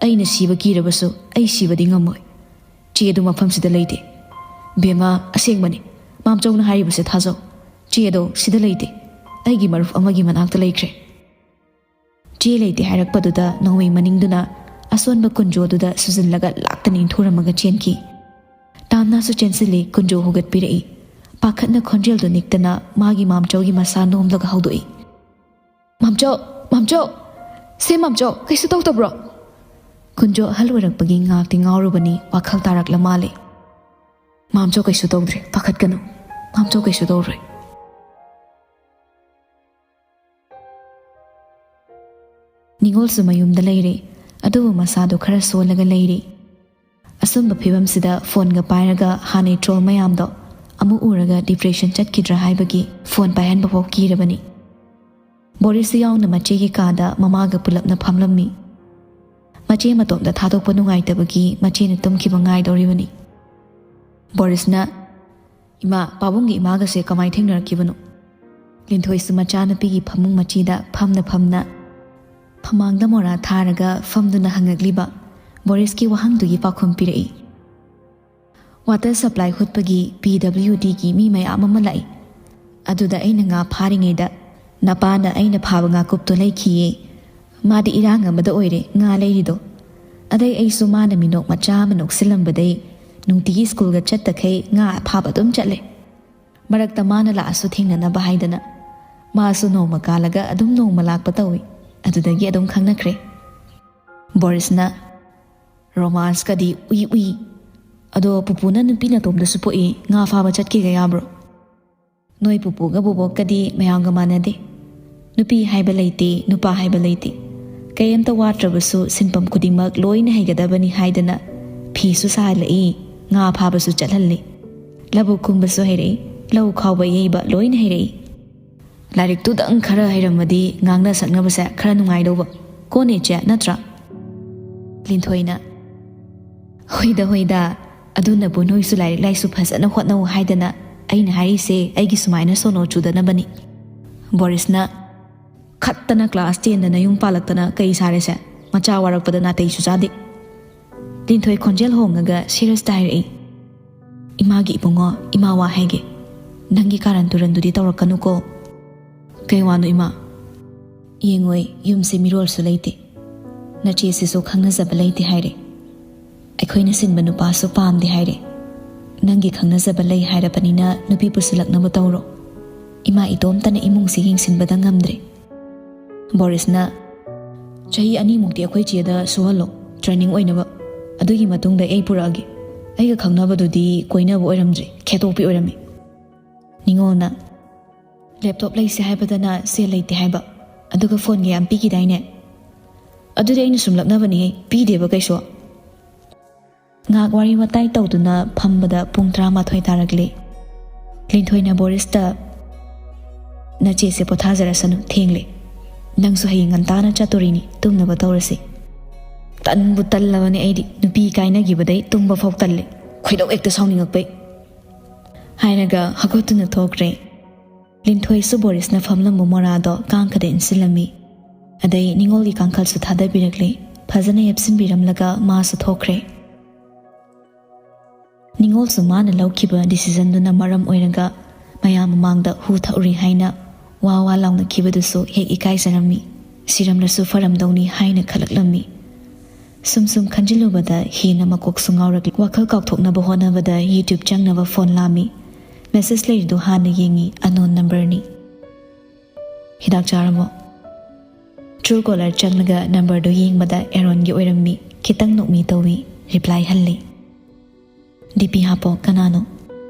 ꯑꯩꯅ ꯁꯤꯕ ꯀꯤꯔꯕꯁꯨ ꯑꯩ ꯁꯤꯕꯗꯤ ꯉꯝꯃꯣꯏ꯫ ꯆꯦꯗꯨ ꯃꯐꯝꯁꯤꯗ ꯂꯩꯇꯦ꯫ ꯕꯦꯝꯃ, ꯑꯁꯦꯡꯕꯅꯤ꯫ ꯃꯥꯝꯆꯧꯅ ꯍꯥꯏꯔꯤꯕꯁꯦ ꯊꯥꯖꯧ꯫ ꯆꯦꯗꯣ ꯁꯤꯗ ꯂꯩꯇꯦ꯫ ꯑꯩꯒꯤ ꯃꯔꯨꯞ ꯑꯃꯒꯤ ꯃꯅꯥꯛꯇ ꯂꯩꯈ꯭ꯔꯦ꯫" ꯆꯦ ꯂꯩꯇꯦ ꯍꯥꯏꯔꯛꯄꯗꯨꯗ ꯅꯣꯡꯃꯩ ꯃꯅꯤꯡꯗꯨꯅ ꯑꯁꯣꯟꯕ ꯀꯨꯟꯖꯣꯗꯨꯗ ꯁꯨꯖꯤꯜꯂꯒ ꯂꯥꯛꯇꯅ ꯏꯟꯊꯨꯔꯝꯃꯒ ꯆꯦꯟꯈꯤ꯫ ꯇꯥꯝꯅꯥꯁꯨ ꯆꯦꯟꯁꯤꯜꯂꯤ꯫ ꯀꯨꯟꯖꯣ ꯍꯨꯒꯠꯄꯤꯔꯛꯏ꯫ ꯄꯥꯈꯠꯅ ꯈꯣꯟꯖꯦꯜꯗꯨ ꯅꯤꯛꯇꯅ ꯃꯥꯒꯤ ꯃꯥꯝꯆꯧꯒꯤ ꯃꯁꯥ ꯅꯣꯝꯂꯒ ꯍꯧꯗꯣꯛꯏ꯫ "ꯃꯥꯝꯆꯧ, ꯃꯥꯝꯆꯧ, ꯁꯦ ꯃꯥꯝꯆꯧ, ꯀꯩꯁꯨ ꯇꯧꯗꯕ꯭ꯔꯣ?" ꯀꯨꯟꯖꯣ ꯑꯍꯜ ꯑꯣꯏꯔꯛꯄꯒꯤ ꯉꯥꯛꯇꯤ ꯉꯥꯎꯔꯨꯕꯅꯤ, ꯋꯥꯈꯜ ꯇꯥꯔꯛꯂ ꯃꯥꯜꯂꯦ꯫ "ꯃꯥꯝꯆꯧ ꯀꯩꯁꯨ ꯇꯧꯗ꯭ꯔꯦ, ꯄꯥꯈꯠꯀꯅꯨ꯫ ꯃꯥꯝꯆꯧ ꯀꯩꯁꯨ ꯇꯧꯔꯣꯏ꯫" ꯅꯤꯉꯣꯜꯁꯨ ꯃꯌꯨꯝꯗ ꯂꯩꯔꯦ, ꯑꯗꯨꯕꯨ ꯃꯁꯥꯗꯣ ꯈꯔ ꯁꯣꯜꯂꯒ ꯂꯩꯔꯤ꯫ ꯑꯁꯨꯝꯕ ꯐꯤꯕꯝꯁꯤꯗ ꯐꯣꯟꯒ ꯄꯥꯏꯔꯒ ꯍꯥꯟꯅꯩ ꯇ꯭ꯔꯣꯜ ꯃꯌꯥꯝꯗꯣ ꯑꯃꯨꯛ ꯎꯔꯒ ꯗꯤꯄ꯭ꯔꯦꯁꯟ ꯆꯠꯈꯤꯗ꯭ꯔꯥ ꯍꯥꯏꯕꯒꯤ ꯐꯣꯟ ꯄꯥꯏꯍꯟꯕ ꯐꯥꯎ ꯀꯤꯔꯕꯅꯤ꯫ ꯕꯣꯔꯤꯁꯁꯨ ꯌꯥꯎꯅ ꯃꯆꯦꯒꯤ ꯀꯥꯗ ꯃꯃꯥꯒ ꯄꯨꯂꯞꯅ ꯐꯝꯂꯝꯃꯤ꯫ ꯃꯆꯦ ꯃꯇꯣꯝꯇ ꯊꯥꯗꯣꯛꯄ ꯅꯨꯡꯉꯥꯏꯇꯕꯒꯤ ꯃꯆꯦꯅ ꯇꯨꯝꯈꯤꯕ ꯉꯥꯏꯗꯧꯔꯤꯕꯅꯤ꯫ ꯕꯣꯔꯤꯁꯅ, "ꯏꯃꯥ, ꯄꯥꯕꯨꯡꯒꯤ ꯏꯃꯥꯒꯁꯦ ꯀꯃꯥꯏ ꯊꯦꯡꯅꯔꯛꯈꯤꯕꯅꯣ?" ꯂꯤꯟꯊꯣꯏꯁꯨ ꯃꯆꯥꯅꯨꯄꯤꯒꯤ ꯐꯃꯨꯡ ꯃꯆꯤꯗ ꯐꯝꯅ ꯐꯝꯅ ꯐꯃꯥꯡꯗ ꯃꯣꯔꯥ ꯊꯥꯔꯒ ꯐꯝꯗꯨꯅ ꯍꯪꯉꯛꯂꯤꯕ ꯕꯣꯔꯤꯁꯀꯤ ꯋꯥꯍꯪꯗꯨꯒꯤ ꯄꯥꯎꯈꯨꯝ ꯄꯤꯔꯛꯏ꯫ "ꯋꯥꯇꯔ ꯁꯄ꯭ꯂꯥꯏ ꯍꯨꯠꯄꯒꯤ ꯄꯤ ꯗꯕ꯭ꯂꯤꯎ ꯗꯤꯒꯤ ꯃꯤ ꯃꯌꯥꯝ ꯑꯃ ꯂꯥꯛꯏ꯫ ꯑꯗꯨꯗ ꯑꯩꯅ ꯉꯥ ꯐꯥꯔꯤꯉꯩꯗ ꯅꯄꯥꯅ ꯑꯩꯅ ꯐꯥꯕ ꯉꯥꯀꯨꯞꯇꯣ ꯂꯩꯈꯤꯌꯦ꯫ ꯃꯥꯗꯤ ꯏꯔꯥꯡ ꯑꯃꯗ ꯑꯣꯏꯔꯦ ꯉꯥ ꯂꯩꯔꯤꯗꯣ꯫ ꯑꯗꯩ ꯑꯩꯁꯨ ꯃꯥꯅ ꯃꯤꯅꯣꯛ ꯃꯆꯥ ꯑꯃ ꯅꯣꯛꯁꯤꯜꯂꯝꯕꯗꯩ ꯅꯨꯡꯇꯤꯒꯤ ꯁ꯭ꯀꯨꯜꯒ ꯆꯠꯇꯈꯩ ꯉꯥ ꯐꯥꯕ ꯑꯗꯨꯝ ꯆꯠꯂꯦ꯫ ꯃꯔꯛꯇ ꯃꯥꯅ ꯂꯥꯛꯑꯁꯨ ꯊꯦꯡꯅꯅꯕ ꯍꯥꯏꯗꯅ ꯃꯥꯁꯨ ꯅꯣꯡꯃ ꯀꯥꯜꯂꯒ ꯑꯗꯨꯝ ꯅꯣꯡꯃ ꯂꯥꯛꯄ ꯇꯧꯏ꯫ ꯑꯗꯨꯗꯒꯤ ꯑꯗꯨꯝ ꯈꯪꯅꯈ꯭ꯔꯦ꯫" ꯕꯣꯔꯤꯁꯅ, "ꯔꯣꯃꯥꯟꯁꯀꯗꯤ ꯎꯏ ꯎꯏ꯫ ꯑꯗꯣ ꯄꯨꯄꯨꯅ ꯅꯨꯄꯤ ꯅꯇꯣꯝꯗꯁꯨ ꯄꯣꯛꯏ, ꯉꯥ ꯐꯥꯕ ꯆꯠꯀꯦꯒ ꯌꯥꯕ꯭ꯔꯣ? ꯅꯣꯏ ꯄꯨꯄꯨꯒ ꯕꯣꯕꯣꯛꯀꯗꯤ ꯃꯌꯥꯝꯒ ꯃꯥꯟꯅꯗꯦ꯫ ꯅꯨꯄꯤ ꯍꯥꯏꯕ ꯂꯩꯇꯦ, ꯅꯨꯄꯥ ꯍꯥꯏꯕ ꯂꯩꯇꯦ꯫ ꯀꯩꯝꯇ ꯋꯥꯠꯇ꯭ꯔꯕꯁꯨ ꯁꯤꯟꯐꯝ ꯈꯨꯗꯤꯡꯃꯛ ꯂꯣꯏꯅ ꯍꯩꯒꯗꯕꯅꯤ ꯍꯥꯏꯗꯅ ꯐꯤꯁꯨ ꯁꯥꯍꯜꯂꯛꯏ, ꯉꯥ ꯐꯥꯕꯁꯨ ꯆꯠꯍꯜꯂꯤ꯫ ꯂꯧꯕꯨꯛ ꯀꯨꯝꯕꯁꯨ ꯍꯩꯔꯛꯏ, ꯂꯧ ꯈꯥꯎꯕ ꯌꯩꯕ ꯂꯣꯏꯅ ꯍꯩꯔꯛꯏ꯫ ꯂꯥꯏꯔꯤꯛꯇꯨꯗꯪ ꯈꯔ ꯍꯩꯔꯝꯃꯗꯤ ꯉꯥꯡꯅ ꯁꯛꯅꯕꯁꯦ ꯈꯔ ꯅꯨꯡꯉꯥꯏꯗꯧꯕ꯫ ꯀꯣꯟꯅꯦ ꯏꯆꯦ, ꯅꯠꯇ꯭ꯔꯥ?" ꯂꯤꯟꯊꯣꯏꯅ, "ꯍꯣꯏꯗ, ꯍꯣꯏꯗ, ꯑꯗꯨꯅꯕꯨ ꯅꯣꯏꯁꯨ ꯂꯥꯏꯔꯤꯛ ꯂꯥꯏꯁꯨ ꯐꯖꯅ ꯍꯣꯠꯅꯧ ꯍꯥꯏꯗꯅ ꯑꯩꯅ ꯍꯥꯏꯔꯤꯁꯦ, ꯑꯩꯒꯤ ꯁꯨꯃꯥꯏꯅ ꯁꯣꯅꯣ ꯆꯨꯗꯅꯕꯅꯤ꯫" ꯕꯣꯔꯤꯁꯅ, "ꯈꯠꯇꯅ ꯀ꯭ꯂꯥꯁ ꯇꯦꯟꯗ ꯅꯌꯨꯝ ꯄꯥꯜꯂꯛꯇꯅ ꯀꯩ ꯁꯥꯔꯦꯁꯦ? ꯃꯆꯥ ꯋꯥꯔꯛꯄꯗ ꯅꯥꯇꯩꯁꯨ ꯆꯥꯗꯦ꯫" ꯂꯤꯟꯊꯣꯏ ꯈꯣꯟꯖꯦꯜ ꯍꯣꯡꯉꯒ ꯁꯤꯔꯁꯇ ꯍꯥꯏꯔꯛꯏ, "ꯏꯃꯥꯒꯤ ꯏꯕꯨꯡꯉꯣ, ꯏꯃꯥ ꯋꯥ ꯍꯥꯏꯒꯦ꯫ ꯅꯪꯒꯤ ꯀꯥꯔꯟ ꯇꯨꯔꯟꯗꯨꯗꯤ ꯇꯧꯔꯛꯀꯅꯨꯀꯣ꯫" "ꯀꯩ ꯋꯥꯅꯣ ꯏꯃꯥ?" "ꯌꯦꯡꯉꯣꯏ, ꯌꯨꯝꯁꯦ ꯃꯤꯔꯣꯜꯁꯨ ꯂꯩꯇꯦ, ꯅꯆꯦꯁꯤꯁꯨ ꯈꯪꯅꯖꯕ ꯂꯩꯇꯦ ꯍꯥꯏꯔꯦ, ꯑꯩꯈꯣꯏꯅ ꯁꯤꯟꯕ ꯅꯨꯄꯥꯁꯨ ꯄꯥꯝꯗꯦ ꯍꯥꯏꯔꯦ꯫ ꯅꯪꯒꯤ ꯈꯪꯅꯖꯕ ꯂꯩ ꯍꯥꯏꯔꯕꯅꯤꯅ ꯅꯨꯄꯤ ꯄꯨꯁꯤꯜꯂꯛꯅꯕ ꯇꯧꯔꯣ꯫ ꯏꯃꯥ ꯏꯇꯣꯝꯇꯅ ꯏꯃꯨꯡꯁꯤ ꯌꯦꯡꯁꯤꯟꯕꯗ ꯉꯝꯗ꯭ꯔꯦ꯫" ꯕꯣꯔꯤꯁꯅ, "ꯆꯍꯤ ꯑꯅꯤꯃꯨꯛꯇꯤ ꯑꯩꯈꯣꯏ ꯆꯦꯗ ꯁꯨꯍꯜꯂꯣ, training ꯑꯣꯏꯅꯕ꯫ ꯑꯗꯨꯒꯤ ꯃꯇꯨꯡꯗ ꯑꯩ ꯄꯨꯔꯛꯑꯒꯦ꯫ ꯑꯩꯒ ꯈꯪꯅꯕꯗꯨꯗꯤ ꯀꯣꯏꯅꯕ ꯑꯣꯏꯔꯝꯗ꯭ꯔꯦ, ꯈꯦꯇꯣꯛꯄꯤ ꯑꯣꯏꯔꯝꯃꯤ꯫" ꯅꯤꯉꯣꯜꯅ, "ꯂꯦꯞꯇꯣꯞ ꯂꯩꯁꯦ ꯍꯥꯏꯕꯗꯅ ꯁꯦꯜ ꯂꯩꯇꯦ ꯍꯥꯏꯕ, ꯑꯗꯨꯒ ꯐꯣꯟꯒ ꯌꯥꯝ ꯄꯤꯈꯤꯗꯥꯏꯅꯦ?" "ꯑꯗꯨꯗꯤ ꯑꯩꯅ ꯁꯨꯝ ꯂꯛꯅꯕꯅꯤꯍꯦ, ꯄꯤꯗꯦꯕ ꯀꯩꯁꯨ꯫" ꯉꯥꯏꯍꯥꯛ ꯋꯥꯔꯤ ꯋꯥꯇꯥꯏ ꯇꯧꯗꯨꯅ ꯐꯝꯕꯗ ꯄꯨꯡ ꯇꯔꯥꯃꯥꯊꯣꯏ ꯇꯥꯔꯛꯂꯦ꯫ ꯂꯤꯟꯊꯣꯏꯅ ꯕꯣꯔꯤꯁꯇ, "ꯅꯆꯦꯁꯦ ꯄꯣꯊꯥꯖꯔꯁꯅꯨ, ꯊꯦꯡꯂꯦ꯫ ꯅꯪꯁꯨ ꯍꯌꯦꯡ ꯉꯟꯇꯥꯅ ꯆꯠꯇꯣꯔꯤꯅꯤ, ꯇꯨꯝꯅꯕ ꯇꯧꯔꯁꯤ꯫" "ꯇꯟꯕꯨ ꯇꯜꯂꯕꯅꯦ ꯑꯩꯗꯤ, ꯅꯨꯄꯤ ꯀꯥꯏꯅꯈꯤꯕꯗꯩ ꯇꯨꯝꯕ ꯐꯥꯎ ꯇꯜꯂꯦ, ꯈꯣꯏꯗꯧ ꯍꯦꯛꯇ ꯁꯥꯎꯅꯤꯡꯉꯛꯄꯩ꯫" ꯍꯥꯏꯔꯒ ꯍꯧꯒꯠꯇꯨꯅ ꯊꯣꯛꯈ꯭ꯔꯦ꯫ ꯂꯤꯟꯊꯣꯏꯁꯨ ꯕꯣꯔꯤꯁꯅ ꯐꯝꯂꯝꯕ ꯃꯣꯔꯥꯗꯣ ꯀꯥꯡꯈꯗ ꯏꯟꯁꯤꯜꯂꯝꯃꯤ꯫ ꯑꯗꯩ ꯅꯤꯉꯣꯜꯒꯤ ꯀꯥꯡꯈꯜꯁꯨ ꯊꯥꯗꯕꯤꯔꯛꯂꯦ꯫ ꯐꯖꯅ ꯌꯦꯞꯁꯤꯟꯕꯤꯔꯝꯂꯒ ꯃꯥꯁꯨ ꯊꯣꯛꯈ꯭ꯔꯦ꯫ ꯅꯤꯉꯣꯜꯁꯨ ꯃꯥꯅ ꯂꯧꯈꯤꯕ decisionꯗꯨꯅ ꯃꯔꯝ ꯑꯣꯏꯔꯒ ꯃꯌꯥꯝ ꯃꯃꯥꯡꯗ ꯍꯨ ꯊꯛꯎꯔꯤ ꯍꯥꯏꯅ ꯋꯥ ꯋꯥ ꯂꯥꯎꯅꯈꯤꯕꯗꯨꯁꯨ ꯍꯦꯛ ꯏꯀꯥꯏꯖꯔꯝꯃꯤ꯫ ꯁꯤꯔꯝꯂꯁꯨ ꯐꯔꯝꯗꯧꯅꯤ ꯍꯥꯏꯅ ꯈꯜꯂꯛꯂꯝꯃꯤ꯫ ꯁꯨꯝ ꯁꯨꯝ ꯈꯟꯖꯤꯜꯂꯨꯕꯗ ꯍꯦꯟꯅ ꯃꯀꯣꯛꯁꯨ ꯉꯥꯎꯔꯛꯂꯤ꯫ ꯋꯥꯈꯜ ꯀꯥꯎꯊꯣꯛꯅꯕ ꯍꯣꯠꯅꯕꯗ YouTube ꯆꯪꯅꯕ phone ꯂꯥꯝꯃꯤ꯫ Message ꯂꯩꯔꯤꯗꯨ ꯍꯥꯟꯅ ꯌꯦꯡꯉꯤ, unknown numberꯅꯤ꯫ "ꯍꯤꯗꯥꯛ ꯆꯥꯔꯕꯣ?" Truecaller ꯆꯪꯂꯒ numberꯗꯨ ꯌꯦꯡꯕꯗ ꯑꯦꯔꯣꯟꯒꯤ ꯑꯣꯏꯔꯝꯃꯤ꯫ ꯈꯤꯇꯪ ꯅꯣꯛꯃꯤ ꯇꯧꯏ꯫ Reply ꯍꯜꯂꯤ꯫ "DP ꯍꯥꯞꯄꯣ, ꯀꯅꯥꯅꯣ?"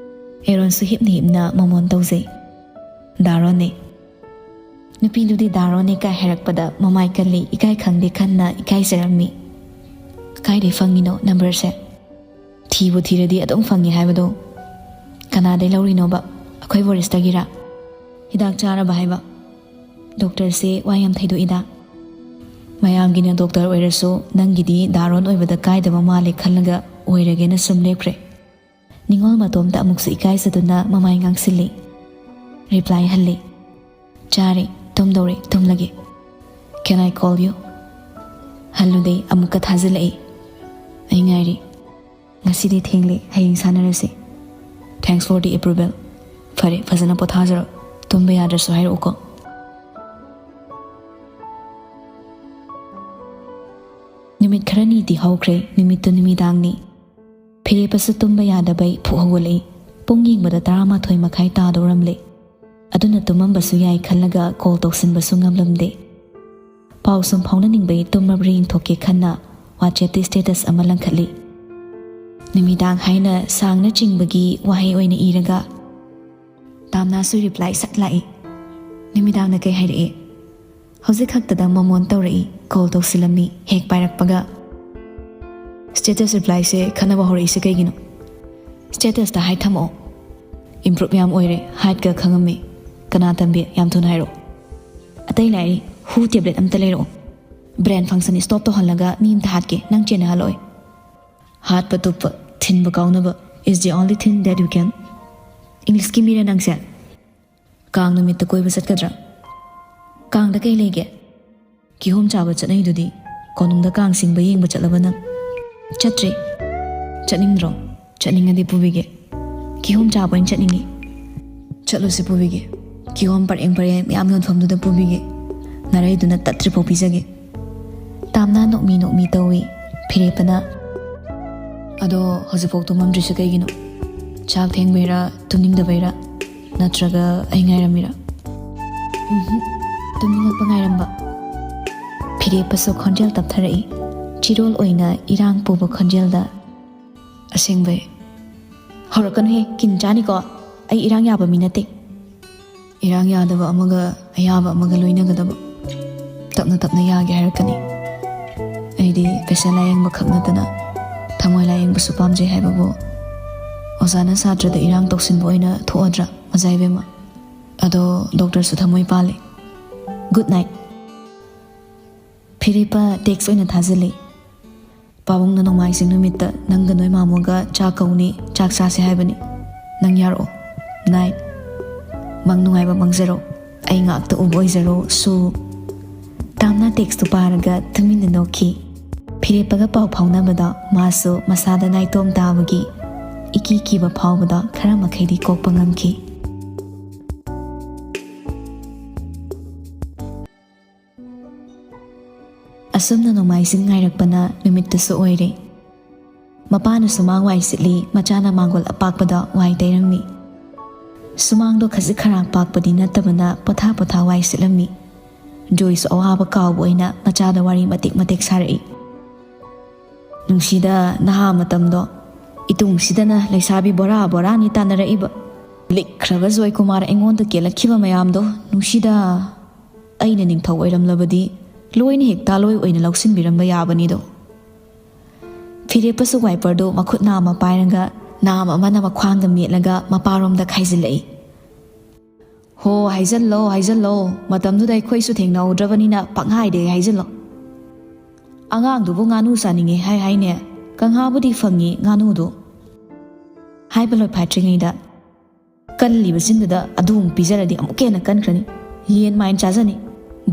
ꯑꯦꯔꯣꯟꯁꯨ ꯍꯤꯞꯅ ꯍꯤꯞꯅ ꯃꯃꯣꯟ ꯇꯧꯖꯩ꯫ "ꯗꯥꯔꯣꯟꯅꯦ꯫" ꯅꯨꯄꯤꯗꯨꯗꯤ ꯗꯥꯔꯣꯟꯅꯦ ꯀꯥꯏ ꯍꯥꯏꯔꯛꯄꯗ ꯃꯃꯥꯏ ꯀꯜꯂꯤ, ꯏꯀꯥꯏ ꯈꯪꯗꯦ ꯈꯟꯅ ꯏꯀꯥꯏꯖꯔꯝꯃꯤ꯫ "ꯀꯥꯏꯗꯩ ꯐꯪꯉꯤꯅꯣ numberꯁꯦ?" "ꯊꯤꯕꯨ ꯊꯤꯔꯗꯤ ꯑꯗꯨꯝ ꯐꯪꯉꯤ ꯍꯥꯏꯕꯗꯣ꯫" "ꯀꯅꯥꯗꯩ ꯂꯧꯔꯤꯅꯣꯕ? ꯑꯩꯈꯣꯏ ꯕꯣꯔꯤꯁꯇꯒꯤꯔꯥ?" "ꯍꯤꯗꯥꯛ ꯆꯥꯔꯕ ꯍꯥꯏꯕ?" "Doctorꯁꯦ ꯋꯥ ꯌꯥꯝ ꯊꯩꯗꯣꯛꯏꯗ꯫" "ꯃꯌꯥꯝꯒꯤꯅ doctor ꯑꯣꯏꯔꯁꯨ ꯅꯪꯒꯤꯗꯤ ꯗꯥꯔꯣꯟ ꯑꯣꯏꯕꯗ ꯀꯥꯏꯗꯕ ꯃꯥꯜꯂꯦ ꯈꯜꯂꯒ ꯑꯣꯏꯔꯒꯦꯅ ꯁꯨꯝ ꯂꯦꯞꯈ꯭ꯔꯦ꯫" ꯅꯤꯉꯣꯜ ꯃꯇꯣꯝꯇ ꯑꯃꯨꯛꯁꯨ ꯏꯀꯥꯏꯖꯗꯨꯅ ꯃꯃꯥꯏ ꯉꯥꯡꯁꯤꯜꯂꯤ꯫ Reply ꯍꯜꯂꯤ꯫ "ꯆꯥꯔꯦ, ꯇꯨꯝꯗꯧꯔꯦ, ꯇꯨꯝꯂꯒꯦ꯫ Can I call you?" ꯍꯜꯂꯨꯗꯦ, ꯑꯃꯨꯛꯀ ꯊꯥꯖꯤꯜꯂꯛꯏ꯫ "ꯑꯩ ꯉꯥꯏꯔꯤ꯫ ꯉꯁꯤꯗꯤ ꯊꯦꯡꯂꯦ, ꯍꯌꯦꯡ ꯁꯥꯟꯅꯔꯁꯤ꯫ Thanks for the approval꯫ ꯐꯔꯦ, ꯐꯖꯅ ꯄꯣꯊꯥꯖꯔꯣ꯫ ꯇꯨꯝꯕ ꯌꯥꯗ꯭ꯔꯁꯨ ꯍꯥꯏꯔꯛꯎꯀꯣ꯫" ꯍꯧꯈ꯭ꯔꯦ꯫ ꯅꯨꯃꯤꯠꯇꯨ ꯅꯨꯃꯤꯗꯥꯡꯅꯤ꯫ ꯐꯤꯔꯦꯞꯄꯁꯨ ꯇꯨꯝꯕ ꯌꯥꯗꯕꯩ ꯐꯨꯛ ꯍꯧꯒꯠꯂꯛꯏ꯫ ꯄꯨꯡ ꯌꯦꯡꯕꯗ ꯇꯔꯥꯃꯥꯊꯣꯏ ꯃꯈꯥꯏ ꯇꯥꯗꯧꯔꯝꯂꯦ꯫ ꯑꯗꯨꯅ ꯇꯨꯝꯃꯝꯕꯁꯨ ꯌꯥꯏ ꯈꯜꯂꯒ ꯀꯣꯜ ꯇꯧꯁꯤꯟꯕꯁꯨ ꯉꯝꯂꯝꯗꯦ꯫ ꯄꯥꯎ ꯁꯨꯝ ꯐꯥꯎꯅꯅꯤꯡꯕꯩ ꯇꯨꯝꯃꯕ꯭ꯔꯥ ꯌꯦꯡꯊꯣꯛꯀꯦ ꯈꯟꯅ WhatsAppꯇ status ꯑꯃ ꯂꯪꯈꯠꯂꯤ꯫ ꯅꯨꯃꯤꯗꯥꯡ ꯍꯥꯏꯅ ꯁꯥꯡꯅ ꯆꯤꯡꯕꯒꯤ ꯋꯥꯍꯩ ꯑꯣꯏꯅ ꯏꯔꯒ ꯇꯥꯝꯅꯥꯁꯨ reply ꯁꯠ ꯂꯥꯛꯏ꯫ ꯅꯨꯃꯤꯗꯥꯡꯅ ꯀꯩ ꯍꯥꯏꯔꯛꯏ? ꯍꯧꯖꯤꯛ ꯈꯛꯇꯗ ꯃꯣꯃꯣꯟ ꯇꯧꯔꯛꯏ, ꯀꯣꯜ ꯇꯧꯁꯤꯜꯂꯝꯃꯤ, ꯍꯦꯛ ꯄꯥꯏꯔꯛꯄꯒ꯫ Status replyꯁꯦ ꯈꯟꯅꯕ ꯍꯧꯔꯛꯏꯁꯦ ꯀꯩꯒꯤꯅꯣ? Statusꯇ ꯍꯥꯏ ꯊꯝꯃꯛꯑꯣ꯫ Improve ꯌꯥꯝ ꯑꯣꯏꯔꯦ, ꯍꯥꯏꯠꯀ ꯈꯪꯉꯝꯃꯤ꯫ ꯀꯅꯥ ꯇꯝꯕꯤ? ꯌꯥꯝ ꯊꯨꯅ ꯍꯥꯏꯔꯛꯑꯣ꯫ ꯑꯇꯩ ꯂꯥꯏꯔꯤ, ꯍꯨ tablet ꯑꯝꯇ ꯂꯩꯔꯛꯑꯣ꯫ Brain function stop ꯇꯧꯍꯜꯂꯒ ꯃꯤ ꯑꯝꯇ ꯍꯥꯠꯀꯦ, ꯅꯪ ꯆꯦꯟꯅꯍꯜꯂꯛꯑꯣꯏ꯫ ꯍꯥꯠꯄ ꯇꯨꯞꯄ, ꯊꯤꯟꯕ ꯀꯥꯎꯅꯕ is the only thing that you can. Englishꯀꯤ ꯃꯤꯔ ꯅꯪꯁꯦ? ꯀꯥꯡ ꯅꯨꯃꯤꯠꯇ ꯀꯣꯏꯕ ꯆꯠꯀꯗ꯭ꯔꯥ? ꯀꯥꯡꯗ ꯀꯩ ꯂꯩꯒꯦ? ꯀꯤꯍꯣꯝ ꯆꯥꯕ ꯆꯠꯅꯩꯗꯨꯗꯤ꯫ ꯀꯣꯅꯨꯡꯗ ꯀꯥꯡ ꯆꯤꯡꯕ ꯌꯦꯡꯕ ꯆꯠꯂꯕ ꯅꯪ? ꯆꯠꯇ꯭ꯔꯤ꯫ ꯆꯠꯅꯤꯡꯗ꯭ꯔꯣ? ꯆꯠꯅꯤꯡꯉꯗꯤ ꯄꯨꯕꯤꯒꯦ꯫ ꯀꯤꯍꯣꯝ ꯆꯥꯕ ꯑꯣꯏꯅ ꯆꯠꯅꯤꯡꯉꯤ꯫ ꯆꯠꯂꯨꯁꯤ, ꯄꯨꯕꯤꯒꯦ꯫ ꯀꯤꯍꯣꯝ ꯄꯔꯦꯡ ꯄꯔꯦꯡ ꯃꯌꯥꯝ ꯌꯣꯟꯐꯝꯗꯨꯗ ꯄꯨꯕꯤꯒꯦ꯫ ꯅꯥꯔꯩꯗꯨꯅ ꯇꯠꯇ꯭ꯔꯤꯐꯥꯎ ꯄꯤꯖꯒꯦ꯫ ꯇꯥꯝꯅꯥ ꯅꯣꯛꯃꯤ ꯅꯣꯛꯃꯤ ꯇꯧꯏ꯫ ꯐꯤꯔꯦꯞꯄꯅ, "ꯑꯗꯣ ꯍꯧꯖꯤꯛꯐꯥꯎ ꯇꯨꯝꯃꯝꯗ꯭ꯔꯤꯁꯦ ꯀꯩꯒꯤꯅꯣ? ꯆꯥꯛ ꯊꯦꯡꯕꯩꯔꯥ, ꯇꯨꯝꯅꯤꯡꯗꯕꯩꯔꯥ, ꯅꯠꯇ꯭ꯔꯒ ꯑꯩ ꯉꯥꯏꯔꯝꯃꯤꯔꯥ?" "ꯎꯝꯍꯨꯝ, ꯇꯨꯝꯅꯤꯡꯉꯛꯄ ꯉꯥꯏꯔꯝꯕ꯫" ꯐꯤꯔꯦꯞꯄꯁꯨ ꯈꯣꯟꯖꯦꯜ ꯇꯞꯊꯔꯛꯏ꯫ ꯆꯤꯔꯣꯜ ꯑꯣꯏꯅ ꯏꯔꯥꯡ ꯄꯨꯕ ꯈꯣꯟꯖꯦꯜꯗ, "ꯑꯁꯦꯡꯕꯩ?" "ꯍꯧꯔꯛꯀꯅꯨꯍꯦ, ꯀꯤꯟ ꯆꯥꯅꯤꯀꯣ꯫ ꯑꯩ ꯏꯔꯥꯡ ꯌꯥꯕ ꯃꯤ ꯅꯠꯇꯦ꯫" "ꯏꯔꯥꯡ ꯌꯥꯗꯕ ꯑꯃꯒ ꯑꯌꯥꯕ ꯑꯃꯒ ꯂꯣꯏꯅꯒꯗꯕ꯫ ꯇꯞꯅ ꯇꯞꯅ ꯌꯥꯒꯦ ꯍꯥꯏꯔꯛꯀꯅꯤ꯫ ꯑꯩꯗꯤ ꯄꯦꯁꯦꯟ ꯂꯥꯌꯦꯡꯕ ꯈꯛ ꯅꯠꯇꯅ ꯊꯃꯣꯏ ꯂꯥꯌꯦꯡꯕꯁꯨ ꯄꯥꯝꯖꯩ ꯍꯥꯏꯕꯕꯨ꯫ ꯑꯣꯖꯥꯅ ꯁꯥꯇ꯭ꯔꯗ ꯏꯔꯥꯡ ꯇꯧꯁꯤꯟꯕ ꯑꯣꯏꯅ ꯊꯣꯛꯑꯗ꯭ꯔꯥ, ꯑꯣꯖꯥ ꯏꯕꯦꯝꯃ? ꯑꯗꯣ ꯗꯣꯛꯇꯔꯁꯨ ꯊꯃꯣꯏ ꯄꯥꯜꯂꯤ꯫ Good night꯫" ꯐꯤꯔꯦꯞꯄ text ꯑꯣꯏꯅ ꯊꯥꯖꯤꯜꯂꯤ꯫ "ꯄꯥꯕꯨꯡꯅ ꯅꯣꯡꯃꯥꯏꯖꯤꯡ ꯅꯨꯃꯤꯠꯇ ꯅꯪꯒ ꯅꯣꯏ ꯃꯥꯃꯣꯒ ꯆꯥꯛ ꯀꯧꯅꯤ, ꯆꯥꯛ ꯆꯥꯁꯦ ꯍꯥꯏꯕꯅꯤ꯫ ꯅꯪ ꯌꯥꯔꯛꯑꯣ꯫ Night꯫ ꯃꯪ ꯅꯨꯡꯉꯥꯏꯕ ꯃꯪꯖꯔꯣ꯫ ꯑꯩ ꯉꯥꯛꯇ ꯎꯕ ꯑꯣꯏꯖꯔꯣ, ꯁꯨ꯫" ꯇꯥꯝꯅ textꯇꯨ ꯄꯥꯔꯒ ꯇꯨꯃꯤꯟꯅ ꯅꯣꯛꯈꯤ꯫ ꯐꯤꯔꯦꯞꯄꯒ ꯄꯥꯎ ꯐꯥꯎꯅꯕꯗ ꯃꯥꯁꯨ ꯃꯁꯥꯗ ꯅꯥꯏꯇꯣꯝ ꯇꯥꯕꯒꯤ ꯏꯀꯤ ꯀꯤꯕ ꯐꯥꯎꯕꯗ ꯈꯔ ꯃꯈꯩꯗꯤ ꯀꯣꯛꯄ ꯉꯝꯈꯤ꯫ ꯑꯁꯨꯝꯅ ꯅꯣꯡꯃꯥꯏꯖꯤꯡ ꯉꯥꯏꯔꯛꯄꯅ ꯅꯨꯃꯤꯠꯇꯨꯁꯨ ꯑꯣꯏꯔꯦ꯫ ꯃꯄꯥꯅ ꯁꯨꯃꯥꯡ ꯋꯥꯏ ꯁꯤꯠꯂꯤ, ꯃꯆꯥꯅ ꯃꯥꯡꯒꯣꯜ ꯑꯄꯥꯛꯄꯗ ꯋꯥꯏ ꯇꯩꯔꯝꯃꯤ꯫ ꯁꯨꯃꯥꯡꯗꯣ ꯈꯖꯤꯛ ꯈꯔꯥꯛ ꯄꯥꯛꯄꯗꯤ ꯅꯠꯇꯕꯅ ꯄꯣꯊꯥ ꯄꯣꯊꯥ ꯋꯥꯏ ꯁꯤꯠꯂꯝꯃꯤ꯫ ꯖꯣꯏꯁꯨ ꯑꯋꯥꯕ ꯀꯥꯎꯕ ꯑꯣꯏꯅ ꯃꯆꯥꯗ ꯋꯥꯔꯤ ꯃꯇꯦꯛ ꯃꯇꯦꯛ ꯁꯥꯔꯛꯏ꯫ "ꯅꯨꯡꯁꯤꯗ ꯅꯍꯥ ꯃꯇꯝꯗꯣ, ꯏꯇꯨꯡꯁꯤꯗꯅ ꯂꯩꯁꯥꯕꯤ ꯕꯣꯔꯥ ꯕꯣꯔꯥꯅꯤ ꯇꯥꯟꯅꯔꯛꯏꯕ꯫ ꯂꯤꯛꯈ꯭ꯔꯕ ꯖꯣꯏ ꯀꯨꯃꯥꯔ ꯑꯩꯉꯣꯟꯗ ꯀꯦꯜꯂꯛꯈꯤꯕ ꯃꯌꯥꯝꯗꯣ ꯅꯨꯡꯁꯤꯗ꯫ ꯑꯩꯅ ꯅꯤꯡꯊꯧ ꯑꯣꯏꯔꯝꯂꯕꯗꯤ ꯂꯣꯏꯅ ꯍꯦꯛ ꯇꯥꯂꯣꯏ ꯑꯣꯏꯅ ꯂꯧꯁꯤꯟꯕꯤꯔꯝꯕ ꯌꯥꯕꯅꯤꯗꯣ꯫" ꯐꯤꯔꯦꯞꯄꯁꯨ ꯋꯥꯏꯄꯔꯗꯨ ꯃꯈꯨꯠ ꯅꯥꯝꯃ ꯄꯥꯏꯔꯒ ꯅꯥꯝ ꯑꯃꯅ ꯃꯈ꯭ꯋꯥꯡꯗ ꯃꯦꯠꯂꯒ ꯃꯄꯥꯔꯣꯝꯗ ꯈꯥꯏꯖꯤꯜꯂꯛꯏ꯫ "ꯍꯣ, ꯍꯥꯏꯖꯜꯂꯣ, ꯍꯥꯏꯖꯜꯂꯣ, ꯃꯇꯝꯗꯨꯗ ꯑꯩꯈꯣꯏꯁꯨ ꯊꯦꯡꯅꯍꯧꯗ꯭ꯔꯕꯅꯤꯅ ꯄꯪꯍꯥꯏꯗ ꯍꯦꯛ ꯍꯥꯏꯖꯜꯂꯣ꯫ ꯑꯉꯥꯡꯗꯨꯕꯨ ꯉꯥꯅꯨ ꯆꯥꯅꯤꯡꯉꯦ ꯍꯥꯏ ꯍꯥꯏꯅꯦ, ꯀꯪꯍꯥꯕꯨꯗꯤ ꯐꯪꯉꯤ ꯉꯥꯅꯨꯗꯨ꯫" ꯍꯥꯏꯕ ꯂꯣꯏꯐꯥꯠꯇ꯭ꯔꯤꯉꯩꯗ, "ꯀꯜꯂꯤꯕ ꯆꯤꯟꯗꯨꯗ ꯑꯗꯨ ꯑꯃꯨꯛ ꯄꯤꯖꯔꯗꯤ ꯑꯃꯨꯛꯀ ꯍꯦꯟꯅ ꯀꯟꯈ꯭ꯔꯅꯤ꯫ ꯌꯦꯟ ꯃꯥꯏꯟ ꯆꯥꯖꯅꯤ꯫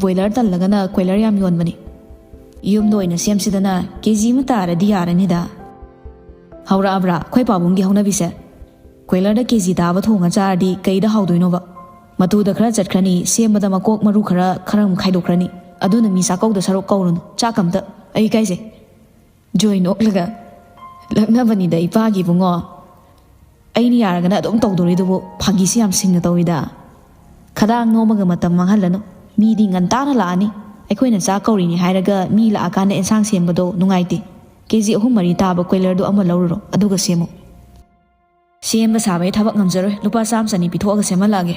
ꯕꯣꯏꯂꯔ ꯇꯜꯂꯒꯅ ꯀꯣꯏꯂꯔ ꯌꯥꯝ ꯌꯣꯟꯕꯅꯤ꯫ ꯌꯨꯝꯗ ꯑꯣꯏꯅ ꯁꯦꯝꯁꯤꯗꯅ, ꯀꯦ ꯖꯤ ꯑꯃ ꯇꯥꯔꯗꯤ ꯌꯥꯔꯅꯤꯗ꯫" ꯍꯧꯔꯛꯑꯕ꯭ꯔꯥ ꯑꯩꯈꯣꯏ ꯄꯥꯕꯨꯡꯒꯤ ꯍꯧꯅꯕꯤꯁꯦ? ꯀꯣꯏꯂꯔꯗ ꯀꯦ ꯖꯤ ꯇꯥꯕ ꯊꯣꯡꯉ ꯆꯥꯔꯗꯤ ꯀꯩꯗ ꯍꯥꯎꯗꯣꯏꯅꯣꯕ? ꯃꯇꯨꯗ ꯈꯔ ꯆꯠꯈ꯭ꯔꯅꯤ, ꯁꯦꯝꯕꯗ ꯃꯀꯣꯛ ꯃꯔꯨ ꯈꯔ, ꯈꯔ ꯑꯃꯨꯛ ꯈꯥꯏꯗꯣꯛꯈ꯭ꯔꯅꯤ꯫ ꯑꯗꯨꯅ ꯃꯤ ꯆꯥꯛꯀꯧꯗ ꯁꯔꯨꯛ ꯀꯧꯔꯨꯅꯨ꯫ ꯆꯥꯛ ꯑꯝꯇ꯫ ꯑꯩ ꯏꯀꯥꯏꯖꯩ꯫ ꯖꯣꯏ ꯅꯣꯛꯂꯒ, "ꯂꯛꯅꯕꯅꯤꯗ ꯏꯄꯥꯒꯤ ꯏꯕꯨꯡꯉꯣ꯫ ꯑꯩꯅ ꯌꯥꯔꯒꯅ ꯑꯗꯨꯝ ꯇꯧꯗꯣꯔꯤꯗꯨꯕꯨ, ꯐꯥꯒꯤꯁꯤ ꯌꯥꯝ ꯁꯤꯡꯅ ꯇꯧꯏꯗ꯫ ꯈꯗꯥꯡ ꯅꯣꯝꯃꯒ ꯃꯇꯝ ꯃꯥꯡꯍꯜꯂꯅꯨ꯫ ꯃꯤꯗꯤ ꯉꯟꯇꯥꯅ ꯂꯥꯛꯑꯅꯤ꯫ ꯑꯩꯈꯣꯏꯅ ꯆꯥꯛ ꯀꯧꯔꯤꯅꯤ ꯍꯥꯏꯔꯒ ꯃꯤ ꯂꯥꯛꯑꯀꯥꯟꯗ ꯑꯦꯟꯁꯥꯡ ꯁꯦꯝꯕꯗꯣ ꯅꯨꯡꯉꯥꯏꯇꯦ꯫ ꯀꯦ ꯖꯤ ꯑꯍꯨꯝ ꯃꯔꯤ ꯇꯥꯕ ꯀꯣꯏꯂꯔꯗꯨ ꯑꯃ ꯂꯧꯔꯨꯔꯣ, ꯑꯗꯨꯒ ꯁꯦꯝꯃꯨ꯫" "ꯁꯦꯝꯕ ꯁꯥꯕꯒꯤ ꯊꯕꯛ ꯉꯝꯖꯔꯣꯏ꯫ ꯂꯨꯄꯥ ꯆꯥꯝꯃ ꯆꯅꯤ ꯄꯤꯊꯣꯛꯑꯒ ꯁꯦꯝꯍꯜꯂꯛꯑꯒꯦ꯫"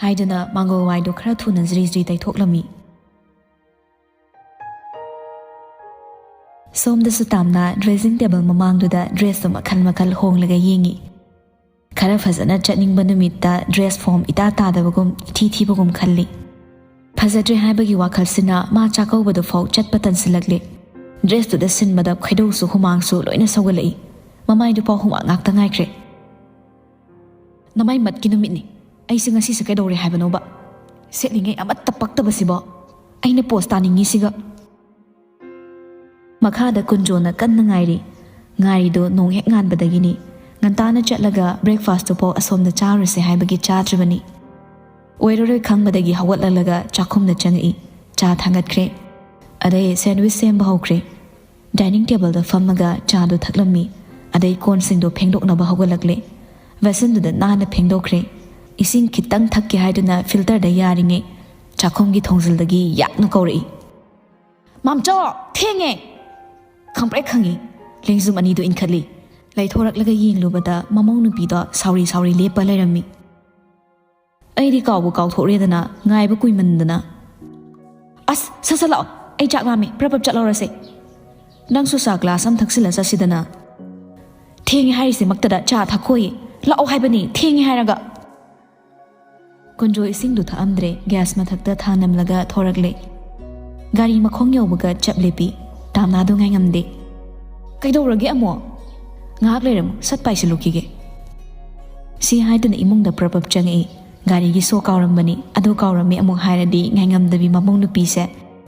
ꯍꯥꯏꯗꯨꯅ ꯃꯥꯡꯒꯣꯜ ꯋꯥꯏꯗꯨ ꯈꯔ ꯊꯨꯅ ꯖ꯭ꯔꯤ ꯖ꯭ꯔꯤ ꯇꯩꯊꯣꯛꯂꯝꯃꯤ꯫ ꯁꯣꯝꯗꯁꯨ ꯇꯥꯝꯅ ꯗ꯭ꯔꯦꯁꯤꯡ ꯇꯦꯕꯜ ꯃꯃꯥꯡꯗꯨꯗ ꯗ꯭ꯔꯦꯁꯇꯨ ꯃꯈꯜ ꯃꯈꯜ ꯍꯣꯡꯂꯒ ꯌꯦꯡꯉꯤ꯫ ꯈꯔ ꯐꯖꯅ ꯆꯠꯅꯤꯡꯕ ꯅꯨꯃꯤꯠꯇ ꯗ꯭ꯔꯦꯁ ꯐꯣꯝ ꯏꯇꯥ ꯇꯥꯗꯕꯒꯨꯝ, ꯏꯊꯤ ꯊꯤꯕꯒꯨꯝ ꯈꯜꯂꯤ꯫ ꯐꯖꯗ꯭ꯔꯦ ꯍꯥꯏꯕꯒꯤ ꯋꯥꯈꯜꯁꯤꯅ ꯃꯥ ꯆꯥꯛꯀꯧꯕꯗꯨ ꯐꯥꯎ ꯆꯠꯄ ꯇꯟꯁꯤꯜꯂꯛꯂꯦ꯫ ꯗ꯭ꯔꯦꯁꯇꯨꯗ ꯁꯤꯟꯕꯗ ꯈꯣꯏꯗꯧꯁꯨ ꯍꯨꯃꯥꯡꯁꯨ ꯂꯣꯏꯅ ꯁꯧꯒꯠꯂꯛꯏ꯫ ꯃꯃꯥꯏꯗꯨ ꯐꯥꯎ ꯍꯨꯃꯥꯡ ꯉꯥꯛꯇ ꯉꯥꯏꯈ꯭ꯔꯦ꯫ "ꯅꯃꯥꯏ ꯃꯠꯀꯤ ꯅꯨꯃꯤꯠꯅꯤ꯫ ꯑꯩꯁꯦ ꯉꯁꯤꯁꯦ ꯀꯩꯗꯧꯔꯦ ꯍꯥꯏꯕꯅꯣꯕ? ꯁꯦꯠꯂꯤꯉꯩ ꯑꯃꯠꯇ ꯄꯛꯇꯕꯁꯤꯕꯣ꯫ ꯑꯩꯅ ꯄꯣꯁ ꯇꯥꯅꯤꯡꯉꯤꯁꯤꯒ꯫" ꯃꯈꯥꯗ ꯀꯨꯟꯖꯣꯅ ꯀꯟꯅ ꯉꯥꯏꯔꯤ꯫ ꯉꯥꯏꯔꯤꯗꯨ ꯅꯣꯡ ꯍꯦꯛ ꯉꯥꯟꯕꯗꯒꯤꯅꯤ꯫ ꯉꯟꯇꯥꯅ ꯆꯠꯂꯒ ꯕ꯭ꯔꯦꯛꯐꯥꯁꯇꯨꯐꯥꯎ ꯑꯁꯣꯝꯗ ꯆꯥꯔꯨꯁꯦ ꯍꯥꯏꯕꯒꯤ ꯆꯥꯗ꯭ꯔꯤꯕꯅꯤ꯫ ꯑꯣꯏꯔꯔꯣꯏ ꯈꯪꯕꯗꯒꯤ ꯍꯧꯒꯠꯂꯛꯂꯒ ꯆꯥꯛꯈꯨꯝꯗ ꯆꯪꯉꯛꯏ꯫ ꯆꯥ ꯊꯥꯡꯒꯠꯈ꯭ꯔꯦ꯫ ꯑꯗꯩ ꯁꯦꯟꯋꯤꯁ ꯁꯦꯝꯕ ꯍꯧꯈ꯭ꯔꯦ꯫ ꯗꯥꯏꯅꯤꯡ ꯇꯦꯕꯜꯗ ꯐꯝꯃꯒ ꯆꯥꯗꯣ ꯊꯛꯂꯝꯃꯤ꯫ ꯑꯗꯩ ꯀꯣꯟꯁꯤꯡꯗꯣ ꯐꯦꯡꯗꯣꯛꯅꯕ ꯍꯧꯒꯠꯂꯛꯂꯦ꯫ ꯕꯦꯁꯤꯟꯗꯨꯗ ꯅꯥꯟꯅ ꯐꯦꯡꯗꯣꯛꯈ꯭ꯔꯦ꯫ ꯏꯁꯤꯡ ꯈꯤꯇꯪ ꯊꯛꯀꯦ ꯍꯥꯏꯗꯨꯅ ꯐꯤꯜꯇꯔꯗ ꯌꯥꯔꯤꯉꯩ ꯆꯥꯛꯈꯨꯝꯒꯤ ꯊꯣꯡꯖꯤꯜꯗꯒꯤ ꯌꯥꯛꯅ ꯀꯧꯔꯛꯏ, "ꯃꯥꯝꯆꯧ, ꯊꯦꯡꯉꯦ!" ꯈꯪꯄ꯭ꯔꯦꯛ ꯈꯪꯉꯤ꯫ ꯂꯦꯡꯖꯨꯝ ꯑꯅꯤꯗꯨ ꯏꯟꯈꯠꯂꯤ꯫ ꯂꯩꯊꯣꯔꯛꯂꯒ ꯌꯦꯡꯂꯨꯕꯗ ꯃꯃꯧ ꯅꯨꯄꯤꯗꯣ ꯁꯥꯎꯔꯤ ꯁꯥꯎꯔꯤ ꯂꯦꯞꯄ ꯂꯩꯔꯝꯃꯤ꯫ ꯑꯩꯗꯤ ꯀꯥꯎꯕꯨ ꯀꯥꯎꯊꯣꯛꯔꯦꯗꯅ, ꯉꯥꯏꯕ ꯀꯨꯏꯃꯟꯗꯅ꯫ "ꯑꯁ, ꯁꯠ ꯁꯠ ꯂꯥꯛꯑꯣ, ꯑꯩ ꯆꯥꯛ ꯂꯥꯝꯃꯦ, ꯄ꯭ꯔꯞ ꯄ꯭ꯔꯞ ꯆꯠꯍꯧꯔꯁꯦ꯫ ꯅꯪꯁꯨ ꯆꯥ ꯒ꯭ꯂꯥꯁ ꯑꯃ ꯊꯛꯆꯤꯜꯂ ꯆꯠꯁꯤꯗꯅ꯫ ꯊꯦꯡꯉꯦ ꯍꯥꯏꯔꯤꯁꯦꯃꯛꯇꯗ ꯆꯥ ꯊꯛꯈꯣꯌꯦ, ꯂꯥꯛꯑꯣ ꯍꯥꯏꯕꯅꯤ, ꯊꯦꯡꯉꯦ ꯍꯥꯏꯔꯒ꯫" ꯀꯨꯟꯖꯣ ꯏꯁꯤꯡꯗꯨ ꯊꯛꯑꯝꯗ꯭ꯔꯦ, ꯒ꯭ꯌꯥꯁ ꯃꯊꯛꯇ ꯊꯥꯡ ꯅꯝꯂꯒ ꯊꯣꯔꯛꯂꯦ꯫ ꯒꯥꯔꯤ ꯃꯈꯣꯡ ꯌꯧꯕꯒ ꯆꯞ ꯂꯦꯞꯄꯤ꯫ ꯇꯥꯝꯅꯥꯗꯣ ꯉꯥꯏꯉꯝꯗꯦ꯫ "ꯀꯩꯗꯧꯔꯒꯦ ꯑꯃꯨꯛ?" "ꯉꯥꯏꯍꯥꯛ ꯂꯩꯔꯝꯃꯨ, ꯁꯠ ꯄꯥꯏꯁꯤꯜꯂꯨꯈꯤꯒꯦ꯫" ꯁꯤ ꯍꯥꯏꯗꯨꯅ ꯏꯃꯨꯡꯗ ꯄ꯭ꯔꯞ ꯄ꯭ꯔꯞ ꯆꯪꯉꯛꯏ꯫ ꯒꯥꯔꯤꯒꯤ ꯁꯣ ꯀꯥꯎꯔꯝꯕꯅꯤ, ꯑꯗꯨ ꯀꯥꯎꯔꯝꯃꯤ ꯑꯃꯨꯛ ꯍꯥꯏꯔꯗꯤ ꯉꯥꯏꯉꯝꯗꯕꯤ ꯃꯃꯧ ꯅꯨꯄꯤꯁꯦ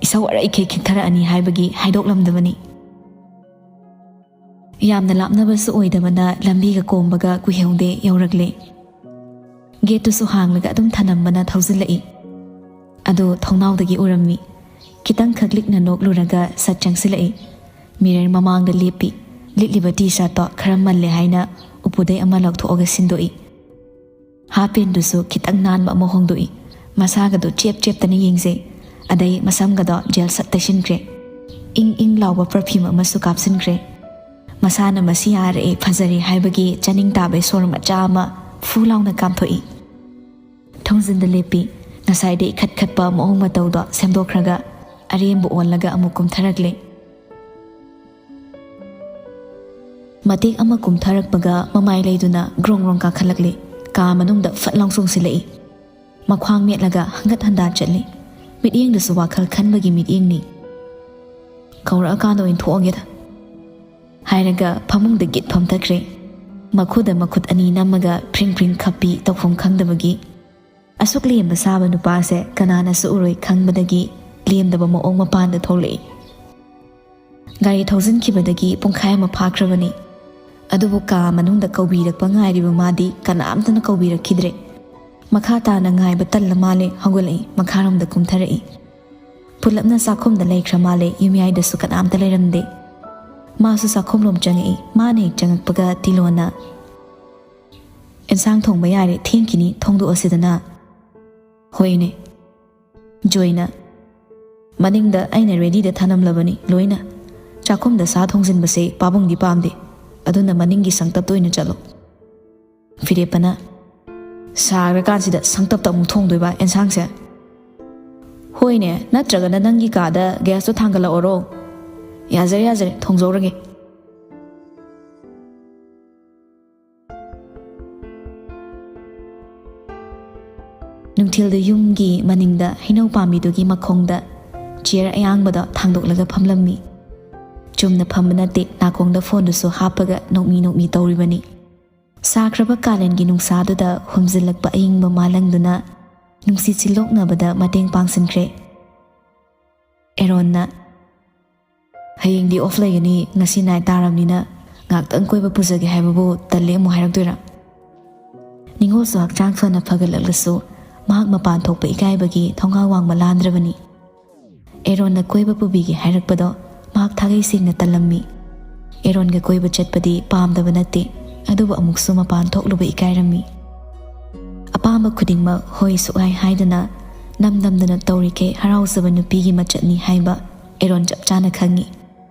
ꯏꯁꯧ ꯑꯔꯩꯈꯩ ꯈꯤꯛꯊꯔꯛꯑꯅꯤ ꯍꯥꯏꯕꯒꯤ ꯍꯥꯏꯗꯣꯛꯂꯝꯗꯕꯅꯤ꯫ ꯌꯥꯝꯅ ꯂꯥꯞꯅꯕꯁꯨ ꯑꯣꯏꯗꯕꯅ ꯂꯝꯕꯤꯒ ꯀꯣꯝꯕꯒ ꯀꯨꯏꯍꯧꯗꯦ ꯌꯧꯔꯛꯂꯦ꯫ ꯒꯦꯠꯇꯨꯁꯨ ꯍꯥꯡꯂꯒ ꯑꯗꯨꯝ ꯊꯅꯝꯕꯅ ꯊꯧꯖꯤꯜꯂꯛꯏ꯫ ꯑꯗꯨ ꯊꯣꯡꯅꯥꯎꯗꯒꯤ ꯎꯔꯝꯃꯤ꯫ ꯈꯤꯇꯪꯈꯛ ꯂꯤꯛꯅ ꯅꯣꯛꯂꯨꯔꯒ ꯁꯠ ꯆꯪꯁꯤꯜꯂꯛꯏ꯫ ꯃꯤꯔꯔ ꯃꯃꯥꯡꯗ ꯂꯦꯞꯄꯤ꯫ ꯂꯤꯠꯂꯤꯕ ꯇꯤ ꯁꯥꯔꯠꯇꯣ ꯈꯔ ꯃꯜꯂꯦ ꯍꯥꯏꯅ ꯎꯄꯨꯗꯩ ꯑꯃ ꯂꯧꯊꯣꯛꯑꯒ ꯁꯤꯟꯗꯣꯛꯏ꯫ ꯍꯥꯞ ꯄꯦꯟꯗꯨꯁꯨ ꯈꯤꯇꯪ ꯅꯥꯟꯕ ꯑꯃ ꯍꯣꯡꯗꯣꯛꯏ꯫ ꯃꯁꯥꯒꯗꯨ ꯆꯦꯞ ꯆꯦꯞꯇꯅ ꯌꯦꯡꯖꯩ꯫ ꯑꯗꯩ ꯃꯁꯝꯒꯗꯣ ꯖꯦꯜ ꯁꯠ ꯇꯩꯁꯤꯟꯈ꯭ꯔꯦ꯫ ꯏꯪ ꯏꯪ ꯂꯥꯎꯕ ꯄꯔꯐ꯭ꯌꯨꯝ ꯑꯃꯁꯨ ꯀꯥꯞꯁꯤꯟꯈ꯭ꯔꯦ꯫ ꯃꯁꯥꯅ ꯃꯁꯤ ꯌꯥꯔꯛꯑꯦ, ꯐꯖꯔꯦ ꯍꯥꯏꯕꯒꯤ ꯆꯥꯅꯤꯡ ꯇꯥꯕꯩ ꯁꯣꯔ ꯃꯆꯥ ꯑꯃ ꯐꯨ ꯂꯥꯎꯅ ꯀꯥꯝꯊꯣꯛꯏ꯫ ꯊꯣꯡꯖꯤꯟꯗ ꯂꯦꯞꯄꯤ꯫ ꯉꯁꯥꯏꯗꯤ ꯏꯈꯠ ꯈꯠꯄ ꯃꯑꯣꯡ ꯃꯇꯧꯗꯣ ꯁꯦꯝꯗꯣꯛꯈ꯭ꯔꯒ ꯑꯔꯦꯝꯕ ꯑꯣꯜꯂꯒ ꯑꯃꯨꯛ ꯀꯨꯝꯊꯔꯛꯂꯦ꯫ ꯃꯇꯦꯛ ꯑꯃ ꯀꯨꯝꯊꯔꯛꯄꯒ ꯃꯃꯥꯏ ꯂꯩꯗꯨꯅ ꯒ꯭ꯔꯣꯡ ꯒ꯭ꯔꯣꯡ ꯀꯥꯈꯠꯂꯛꯂꯦ꯫ ꯀꯥ ꯃꯅꯨꯡꯗ ꯐꯠ ꯂꯥꯎ ꯆꯣꯡꯁꯤꯜꯂꯛꯏ꯫ ꯃꯈ꯭ꯋꯥꯡ ꯃꯦꯠꯂꯒ ꯍꯪꯒꯠ ꯍꯟꯗꯥ ꯆꯠꯂꯤ꯫ ꯃꯤꯠꯌꯦꯡꯗꯨꯁꯨ ꯋꯥꯈꯜ ꯈꯟꯕꯒꯤ ꯃꯤꯠꯌꯦꯡꯅꯤ꯫ "ꯀꯧꯔꯛꯑꯀꯥꯟꯗ ꯑꯣꯏꯅ ꯊꯣꯛꯑꯒꯦꯗ" ꯍꯥꯏꯔꯒ ꯐꯃꯨꯡꯗ ꯒꯤꯠ ꯐꯝꯊꯈ꯭ꯔꯦ꯫ ꯃꯈꯨꯗ ꯃꯈꯨꯠ ꯑꯅꯤ ꯅꯝꯃꯒ ꯐ꯭ꯔꯤꯡ ꯐ꯭ꯔꯤꯡ ꯈꯞꯄꯤ, ꯇꯧꯐꯝ ꯈꯪꯗꯕꯒꯤ꯫ ꯑꯁꯨꯛ ꯂꯦꯝꯕ ꯁꯥꯕ ꯅꯨꯄꯥꯁꯦ ꯀꯅꯥꯅꯁꯨ ꯎꯔꯣꯏ ꯈꯪꯕꯗꯒꯤ ꯂꯦꯝꯗꯕ ꯃꯑꯣꯡ ꯃꯄꯥꯟꯗ ꯊꯣꯛꯂꯛꯏ꯫ ꯒꯥꯔꯤ ꯊꯧꯖꯤꯟꯈꯤꯕꯗꯒꯤ ꯄꯨꯡꯈꯥꯏ ꯑꯃ ꯐꯥꯈ꯭ꯔꯕꯅꯤ꯫ ꯑꯗꯨꯕꯨ ꯀꯥ ꯃꯅꯨꯡꯗ ꯀꯧꯕꯤꯔꯛꯄ ꯉꯥꯏꯔꯤꯕ ꯃꯥꯗꯤ ꯀꯅꯥꯝꯇꯅ ꯀꯧꯕꯤꯔꯛꯈꯤꯗ꯭ꯔꯦ꯫ ꯃꯈꯥ ꯇꯥꯅ ꯉꯥꯏꯕ ꯇꯜꯂ ꯃꯥꯜꯂꯦ, ꯍꯧꯒꯠꯂꯛꯏ, ꯃꯈꯥꯔꯣꯝꯗ ꯀꯨꯝꯊꯔꯛꯏ꯫ ꯄꯨꯂꯞꯅ ꯆꯥꯛꯈꯨꯝꯗ ꯂꯩꯈ꯭ꯔ ꯃꯥꯜꯂꯦ꯫ ꯌꯨꯝꯌꯥꯏꯗꯁꯨ ꯀꯅꯥꯝꯇ ꯂꯩꯔꯝꯗꯦ꯫ ꯃꯥꯁꯨ ꯆꯥꯛꯈꯨꯝꯂꯣꯝ ꯆꯪꯉꯛꯏ꯫ ꯃꯥꯅ ꯍꯦꯛ ꯆꯪꯉꯛꯄꯒ ꯇꯤꯂꯣꯅ, "ꯑꯦꯟꯁꯥꯡ ꯊꯣꯡꯕ ꯌꯥꯔꯦ, ꯊꯦꯡꯈꯤꯅꯤ, ꯊꯣꯡꯗꯣꯛꯑꯁꯤꯗꯅ"꯫ "ꯍꯣꯏꯅꯦ"꯫ ꯖꯣꯏꯅ, "ꯃꯅꯤꯡꯗ ꯑꯩꯅ ꯔꯦꯗꯤꯗ ꯊꯅꯝꯂꯕꯅꯤ ꯂꯣꯏꯅ꯫ ꯆꯥꯛꯈꯨꯝꯗ ꯁꯥ ꯊꯣꯡꯖꯤꯟꯕꯁꯦ ꯄꯥꯕꯨꯡꯗꯤ ꯄꯥꯝꯗꯦ, ꯑꯗꯨꯅ ꯃꯅꯤꯡꯒꯤ ꯁꯪꯇꯞꯇ ꯑꯣꯏꯅ ꯆꯠꯂꯣ"꯫ ꯐꯤꯔꯦꯞꯄꯅ, "ꯁꯥꯈ꯭ꯔꯀꯥꯟꯁꯤꯗ ꯁꯪꯇꯞꯇ ꯑꯃꯨꯛ ꯊꯣꯡꯗꯣꯏꯕ ꯑꯦꯟꯁꯥꯡꯁꯦ?" "ꯍꯣꯏꯅꯦ, ꯅꯠꯇ꯭ꯔꯒꯅ ꯅꯪꯒꯤ ꯀꯥꯗ ꯒ꯭ꯌꯥꯁꯇꯣ ꯊꯥꯡꯒꯠꯂꯛꯑꯣꯔꯣ?" "ꯌꯥꯖꯔꯦ, ꯌꯥꯖꯔꯦ, ꯊꯣꯡꯖꯧꯔꯒꯦ"꯫ ꯅꯨꯡꯊꯤꯜꯗ ꯌꯨꯝꯒꯤ ꯃꯅꯤꯡꯗ ꯍꯩꯅꯧ ꯄꯥꯝꯕꯤꯗꯨꯒꯤ ꯃꯈꯣꯡꯗ ꯆꯤꯌꯔ ꯑꯌꯥꯡꯕꯗꯣ ꯊꯥꯡꯗꯣꯛꯂꯒ ꯐꯝꯂꯝꯃꯤ꯫ ꯆꯨꯝꯅ ꯐꯝꯕ ꯅꯠꯇꯦ, ꯅꯥꯀꯣꯡꯗ ꯐꯣꯟꯗꯨꯁꯨ ꯍꯥꯞꯄꯒ ꯅꯣꯛꯃꯤ ꯅꯣꯛꯃꯤ ꯇꯧꯔꯤꯕꯅꯤ꯫ ꯁꯥꯈ꯭ꯔꯕ ꯀꯥꯂꯦꯟꯒꯤ ꯅꯨꯡꯁꯥꯗꯨꯗ ꯍꯨꯝꯖꯤꯜꯂꯛꯄ ꯑꯏꯪꯕ ꯃꯥꯂꯪꯗꯨꯅ ꯅꯨꯡꯁꯤꯠ ꯁꯤꯠꯂꯣꯛꯅꯕꯗ ꯃꯇꯦꯡ ꯄꯥꯡꯁꯤꯟꯈ꯭ꯔꯦ꯫ ꯑꯦꯔꯣꯟꯅ, "ꯍꯌꯦꯡꯗꯤ ꯑꯣꯐ ꯂꯩꯒꯅꯤ, ꯉꯁꯤ ꯅꯥꯏꯠ ꯇꯥꯔꯕꯅꯤꯅ ꯉꯥꯛꯇꯪ ꯀꯣꯏꯕ ꯄꯨꯖꯒꯦ ꯍꯥꯏꯕꯕꯨ ꯇꯜꯂꯦ ꯑꯃꯨꯛ ꯍꯥꯏꯔꯛꯇꯣꯏꯔꯥ?" ꯅꯤꯉꯣꯜꯁꯨ ꯍꯛꯆꯥꯡ ꯐꯅ ꯐꯒꯠꯂꯛꯂꯁꯨ ꯃꯍꯥꯛ ꯃꯄꯥꯟ ꯊꯣꯛꯄ ꯏꯀꯥꯏꯕꯒꯤ ꯊꯣꯡꯒꯥꯜ ꯋꯥꯡꯃ ꯂꯥꯟꯗ꯭ꯔꯕꯅꯤ꯫ ꯑꯦꯔꯣꯟꯅ ꯀꯣꯏꯕ ꯄꯨꯕꯤꯒꯦ ꯍꯥꯏꯔꯛꯄꯗꯣ ꯃꯍꯥꯛ ꯊꯥꯒꯩ ꯁꯦꯡꯅ ꯇꯜꯂꯝꯃꯤ꯫ ꯑꯦꯔꯣꯟꯒ ꯀꯣꯏꯕ ꯆꯠꯄꯗꯤ ꯄꯥꯝꯗꯕ ꯅꯠꯇꯦ, ꯑꯗꯨꯕꯨ ꯑꯃꯨꯛꯁꯨ ꯃꯄꯥꯟ ꯊꯣꯛꯂꯨꯕ ꯏꯀꯥꯏꯔꯝꯃꯤ꯫ ꯑꯄꯥꯝꯕ ꯈꯨꯗꯤꯡꯃꯛ ꯍꯣꯏ ꯁꯨꯛꯍꯥꯏ ꯍꯥꯏꯗꯅ ꯅꯝ ꯅꯝꯗꯅ ꯇꯧꯔꯤꯈꯩ ꯍꯔꯥꯎꯖꯕ ꯅꯨꯄꯤꯒꯤ ꯃꯆꯠꯅꯤ ꯍꯥꯏꯕ ꯑꯦꯔꯣꯟ ꯆꯞ ꯆꯥꯅ ꯈꯪꯉꯤ꯫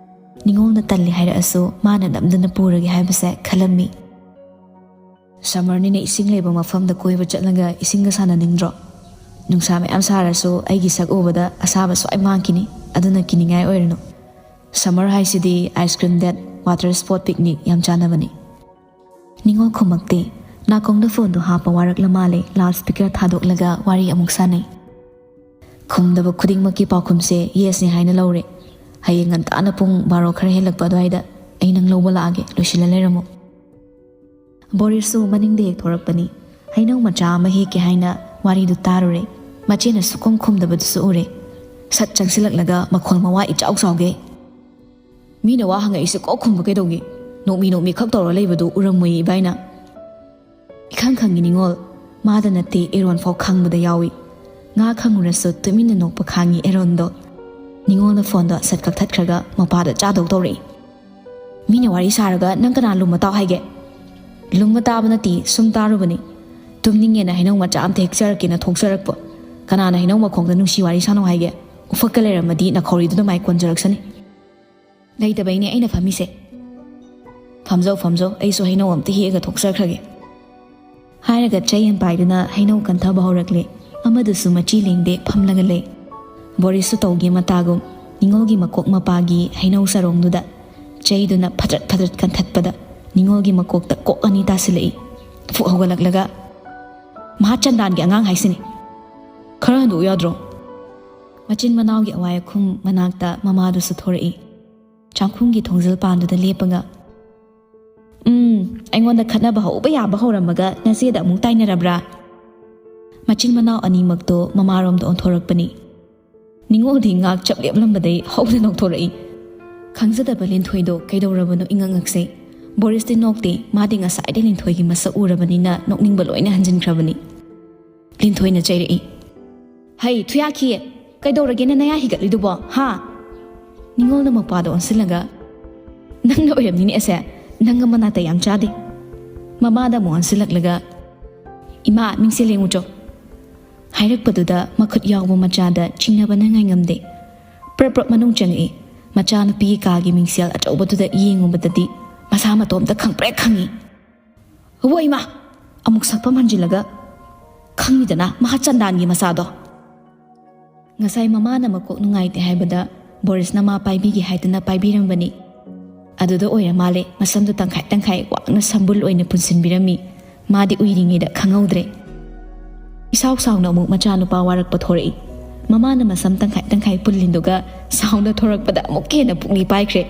ꯅꯤꯉꯣꯜꯅ ꯇꯜꯂꯤ ꯍꯥꯏꯔꯛꯑꯁꯨ ꯃꯥꯅ ꯅꯝꯗꯅ ꯄꯨꯔꯒꯦ ꯍꯥꯏꯕꯁꯦ ꯈꯜꯂꯝꯃꯤ꯫ "ꯁꯝꯃꯔꯅꯤꯅ ꯏꯁꯤꯡ ꯂꯩꯕ ꯃꯐꯝꯗ ꯀꯣꯏꯕ ꯆꯠꯂꯒ ꯏꯁꯤꯡꯒ ꯁꯥꯟꯅꯅꯤꯡꯗ꯭ꯔꯣ? ꯅꯨꯡꯁꯥ ꯃꯌꯥꯝ ꯁꯥꯔꯁꯨ ꯑꯩꯒꯤ ꯁꯛ ꯎꯕꯗ ꯑꯁꯥꯕ ꯁ꯭ꯋꯥꯏ ꯃꯥꯡꯈꯤꯅꯤ, ꯑꯗꯨꯅ ꯀꯤꯅꯤꯡꯉꯥꯏ ꯑꯣꯏꯔꯨꯅꯨ꯫ ꯁꯝꯃꯔ ꯍꯥꯏꯁꯤꯗꯤ ice cream date, water sport picnic ꯌꯥꯝ ꯆꯥꯟꯅꯕꯅꯤ"꯫ ꯅꯤꯉꯣꯜ ꯈꯨꯝꯃꯛꯇꯦ꯫ ꯅꯥꯀꯣꯡꯗ ꯐꯣꯟꯗꯨ ꯍꯥꯞꯄ ꯋꯥꯔꯛꯂ ꯃꯥꯜꯂꯦ, ꯂꯥꯎꯗ ꯁ꯭ꯄꯤꯀꯔ ꯊꯥꯗꯣꯛꯂꯒ ꯋꯥꯔꯤ ꯑꯃꯨꯛ ꯁꯥꯟꯅꯩ꯫ ꯈꯨꯝꯗꯕ ꯈꯨꯗꯤꯡꯃꯛꯀꯤ ꯄꯥꯎꯈꯨꯝꯁꯦ ꯌꯦꯁꯅꯤ ꯍꯥꯏꯅ ꯂꯧꯔꯦ꯫ "ꯍꯌꯦꯡ ꯉꯟꯇꯥꯅ ꯄꯨꯡ ꯕꯥꯔꯣ ꯈꯔ ꯍꯦꯜꯂꯛꯄ ꯑꯗꯨꯋꯥꯏꯗ ꯑꯩ ꯅꯪ ꯂꯧꯕ ꯂꯥꯛꯑꯒꯦ, ꯂꯣꯏꯁꯤꯜꯂ ꯂꯩꯔꯝꯃꯣ"꯫ ꯕꯣꯔꯤꯁꯁꯨ ꯃꯅꯤꯡꯗ ꯍꯦꯛ ꯊꯣꯔꯛꯄꯅꯤ꯫ ꯍꯩꯅꯧ ꯃꯆꯥ ꯑꯃ ꯍꯦꯛꯀꯦ ꯍꯥꯏꯅ ꯋꯥꯔꯤꯗꯨ ꯇꯥꯔꯨꯔꯦ꯫ ꯃꯆꯦꯅ ꯁꯨꯛꯈꯨꯝ ꯈꯨꯝꯗꯕꯗꯨꯁꯨ ꯎꯔꯦ꯫ ꯁꯠ ꯆꯪꯁꯤꯜꯂꯛꯂꯒ ꯃꯈꯣꯜ ꯃꯋꯥ ꯏꯆꯥꯎ ꯆꯥꯎꯒꯩ, "ꯃꯤꯅ ꯋꯥ ꯍꯪꯉꯛꯏꯁꯦ ꯀꯣꯛ ꯈꯨꯝꯕ ꯀꯩꯗꯧꯒꯦ? ꯅꯣꯛꯃꯤ ꯅꯣꯛꯃꯤ ꯈꯛ ꯇꯧꯔ ꯂꯩꯕꯗꯨ ꯎꯔꯝꯃꯣꯏꯌꯦ ꯏꯕꯥꯏꯅ"꯫ ꯏꯈꯪ ꯈꯪꯉꯤ ꯅꯤꯉꯣꯜ꯫ ꯃꯥꯗ ꯅꯠꯇꯦ, ꯑꯦꯔꯣꯟ ꯐꯥꯎ ꯈꯪꯕꯗ ꯌꯥꯎꯏ꯫ ꯉꯥ ꯈꯪꯉꯨꯔꯁꯨ ꯇꯨꯃꯤꯟꯅ ꯅꯣꯛꯄ ꯈꯥꯡꯉꯤ ꯑꯦꯔꯣꯟꯗꯣ꯫ ꯅꯤꯉꯣꯜꯅ ꯐꯣꯟꯗꯣ ꯁꯠ ꯀꯛꯊꯠꯈ꯭ꯔꯒ ꯃꯄꯥꯗ ꯆꯥꯗꯧ ꯇꯧꯔꯛꯏ꯫ "ꯃꯤꯅ ꯋꯥꯔꯤ ꯁꯥꯔꯒ ꯅꯪ ꯀꯅꯥ ꯂꯨꯝꯕ ꯇꯥꯎ ꯍꯥꯏꯒꯦ? ꯂꯨꯝꯕ ꯇꯥꯕ ꯅꯠꯇꯦ, ꯁꯨꯝ ꯇꯥꯔꯨꯕꯅꯤ꯫ ꯇꯨꯝꯅꯤꯡꯉꯦꯅ ꯍꯩꯅꯧ ꯃꯆꯥ ꯑꯝꯇ ꯍꯦꯛꯆꯔꯛꯀꯦꯅ ꯊꯣꯛꯆꯔꯛꯄ꯫ ꯀꯅꯥꯅ ꯍꯩꯅꯧ ꯃꯈꯣꯡꯗ ꯅꯨꯡꯁꯤ ꯋꯥꯔꯤ ꯁꯥꯅꯧ ꯍꯥꯏꯒꯦ? ꯎꯐꯛꯀ ꯂꯩꯔꯝꯃꯗꯤ ꯅꯈꯧꯔꯤꯗꯨꯗ ꯃꯥꯏ ꯀꯣꯟꯖꯔꯛꯁꯅꯤ꯫ ꯂꯩꯇꯕꯩꯅꯦ ꯑꯩꯅ ꯐꯝꯃꯤꯁꯦ꯫ ꯐꯝꯖꯧ, ꯐꯝꯖꯧ, ꯑꯩꯁꯨ ꯍꯩꯅꯧ ꯑꯝꯇ ꯍꯦꯛꯑꯒ ꯊꯣꯛꯆꯈ꯭ꯔꯒꯦ꯫" ꯍꯥꯏꯔꯒ ꯆꯩ ꯑꯃ ꯄꯥꯏꯗꯨꯅ ꯍꯩꯅꯧ ꯀꯟꯊꯕ ꯍꯧꯔꯛꯂꯦ꯫ ꯑꯃꯗꯨꯁꯨ ꯃꯆꯤ ꯂꯦꯡꯗꯦ, ꯐꯝꯂꯒ ꯂꯩ꯫ ꯕꯣꯔꯤꯁꯁꯨ ꯇꯧꯒꯦ ꯃꯇꯥꯒꯨꯝ ꯅꯤꯉꯣꯜꯒꯤ ꯃꯀꯣꯛ ꯃꯄꯥꯒꯤ ꯍꯩꯅꯧ ꯆꯔꯣꯡꯗꯨꯗ ꯆꯩꯗꯨꯅ ꯐꯗ꯭ꯔꯠ ꯐꯗ꯭ꯔꯠ ꯀꯟꯊꯠꯄꯗ ꯅꯤꯉꯣꯜꯒꯤ ꯃꯀꯣꯛꯇ ꯀꯣꯛ ꯑꯅꯤ ꯇꯥꯁꯤꯜꯂꯛꯏ꯫ ꯐꯨꯛ ꯍꯧꯒꯠꯂꯛꯂꯒ, "ꯃꯍꯥꯆꯟꯗꯥꯟꯒꯤ ꯑꯉꯥꯡ ꯍꯥꯏꯁꯤꯅꯤ꯫ ꯈꯔ ꯍꯟꯗꯣꯛꯎ ꯌꯥꯗ꯭ꯔꯣ?" ꯃꯆꯤꯟ ꯃꯅꯥꯎꯒꯤ ꯑꯋꯥꯏ ꯑꯈꯨꯝ ꯃꯅꯥꯛꯇ ꯃꯃꯥꯗꯨꯁꯨ ꯊꯣꯔꯛꯏ꯫ ꯆꯥꯛꯈꯨꯝꯒꯤ ꯊꯣꯡꯖꯤꯜ ꯄꯥꯟꯗꯨꯗ ꯂꯦꯞꯄꯒ, "ꯎꯝ, ꯑꯩꯉꯣꯟꯗ ꯈꯠꯅꯕ ꯍꯧꯕ ꯌꯥꯕ ꯍꯧꯔꯝꯃꯒ ꯅꯆꯦꯗ ꯑꯃꯨꯛ ꯇꯥꯏꯅꯔꯕ꯭ꯔꯥ?" ꯃꯆꯤꯟ ꯃꯅꯥꯎ ꯑꯅꯤꯃꯛꯇꯣ ꯃꯃꯥꯔꯣꯝꯗ ꯑꯣꯟꯊꯣꯔꯛꯄꯅꯤ꯫ ꯅꯤꯉꯣꯜꯗꯤ ꯉꯥꯛ ꯆꯞ ꯂꯦꯞꯂꯝꯕꯗꯩ ꯍꯧꯅ ꯅꯣꯛꯊꯣꯔꯛꯏ꯫ ꯈꯪꯖꯗꯕ ꯂꯤꯟꯊꯣꯏꯗꯣ ꯀꯩꯗꯧꯔꯕꯅꯣ ꯏꯉꯛ ꯉꯛꯁꯦ꯫ ꯕꯣꯔꯤꯁꯇꯤ ꯅꯣꯛꯇꯦ, ꯃꯥꯗꯤ ꯉꯁꯥꯏꯗꯩ ꯂꯤꯟꯊꯣꯏꯒꯤ ꯃꯁꯛ ꯎꯔꯕꯅꯤꯅ ꯅꯣꯛꯅꯤꯡꯕ ꯂꯣꯏꯅ ꯍꯟꯖꯤꯟꯈ꯭ꯔꯕꯅꯤ꯫ ꯂꯤꯟꯊꯣꯏꯅ ꯆꯩꯔꯛꯏ꯫ "ꯍꯩ, ꯊꯨꯌꯥꯈꯤꯌꯦ, ꯀꯩꯗꯧꯔꯒꯦꯅ ꯅꯌꯥ ꯍꯤꯒꯠꯂꯤꯗꯨꯕꯣ, ꯍꯥ?" ꯅꯤꯉꯣꯜꯅ ꯃꯄꯥꯗ ꯑꯣꯟꯁꯤꯜꯂꯒ, "ꯅꯪꯅ ꯑꯣꯏꯔꯝꯅꯤꯅꯦ ꯑꯁꯦ, ꯅꯪꯒ ꯃꯅꯥꯇꯩ ꯌꯥꯝ ꯆꯥꯗꯦ꯫" ꯃꯃꯥꯗ ꯑꯃꯨꯛ ꯑꯣꯟꯁꯤꯜꯂꯛꯂꯒ, "ꯏꯃꯥ, ꯃꯤꯡꯁꯦꯜ ꯌꯦꯡꯉꯨꯆꯣ꯫" ꯍꯥꯏꯔꯛꯄꯗꯨꯗ ꯃꯈꯨꯠ ꯌꯥꯎꯕ ꯃꯆꯥꯗ ꯆꯤꯡꯅꯕꯅ ꯉꯥꯏꯉꯝꯗꯦ꯫ ꯄ꯭ꯔꯞ ꯄ꯭ꯔꯞ ꯃꯅꯨꯡ ꯆꯪꯉꯛꯏ꯫ ꯃꯆꯥꯅꯨꯄꯤꯒꯤ ꯀꯥꯒꯤ ꯃꯤꯡꯁꯦꯜ ꯑꯆꯧꯕꯗꯨꯗ ꯌꯦꯡꯉꯨꯕꯗꯗꯤ ꯃꯁꯥ ꯃꯇꯣꯝꯇ ꯈꯪꯄ꯭ꯔꯦꯛ ꯈꯪꯉꯤ꯫ "ꯍꯣ ꯏꯃꯥ!" ꯑꯃꯨꯛ ꯁꯛꯐꯝ ꯍꯟꯖꯤꯜꯂꯒ, "ꯈꯪꯉꯤꯗꯅ ꯃꯍꯥꯆꯟꯗꯥꯟꯒꯤ ꯃꯆꯥꯗꯣ!" ꯉꯁꯥꯏ ꯃꯃꯥꯅ ꯃꯀꯣꯛ ꯅꯨꯡꯉꯥꯏꯇꯦ ꯍꯥꯏꯕꯗ ꯕꯣꯔꯤꯁꯅ ꯃꯥ ꯄꯥꯏꯕꯤꯒꯦ ꯍꯥꯏꯗꯨꯅ ꯄꯥꯏꯕꯤꯔꯝꯕꯅꯤ꯫ ꯑꯗꯨꯗ ꯑꯣꯏꯔ ꯃꯥꯜꯂꯦ ꯃꯁꯝꯗꯨ ꯇꯪꯈꯥꯏ ꯇꯪꯈꯥꯏ ꯋꯥꯡꯅ ꯁꯝꯕꯨꯜ ꯑꯣꯏꯅ ꯄꯨꯟꯁꯤꯟꯕꯤꯔꯝꯃꯤ꯫ ꯃꯥꯗꯤ ꯎꯏꯔꯤꯉꯩꯗ ꯈꯪꯍꯧꯗ꯭ꯔꯦ꯫ ꯏꯁꯥꯎ ꯁꯥꯎꯅ ꯑꯃꯨꯛ ꯃꯆꯥꯅꯨꯄꯥ ꯋꯥꯔꯛꯄ ꯊꯣꯔꯛꯏ꯫ ꯃꯃꯥꯅ ꯃꯁꯝ ꯇꯪꯈꯥꯏ ꯇꯪꯈꯥꯏ ꯄꯨꯜꯂꯤꯗꯨꯒ ꯁꯥꯎꯅ ꯊꯣꯔꯛꯄꯗ ꯑꯃꯨꯛꯀ ꯍꯦꯟꯅ ꯄꯨꯛꯂꯤ ꯄꯥꯏꯈ꯭ꯔꯦ꯫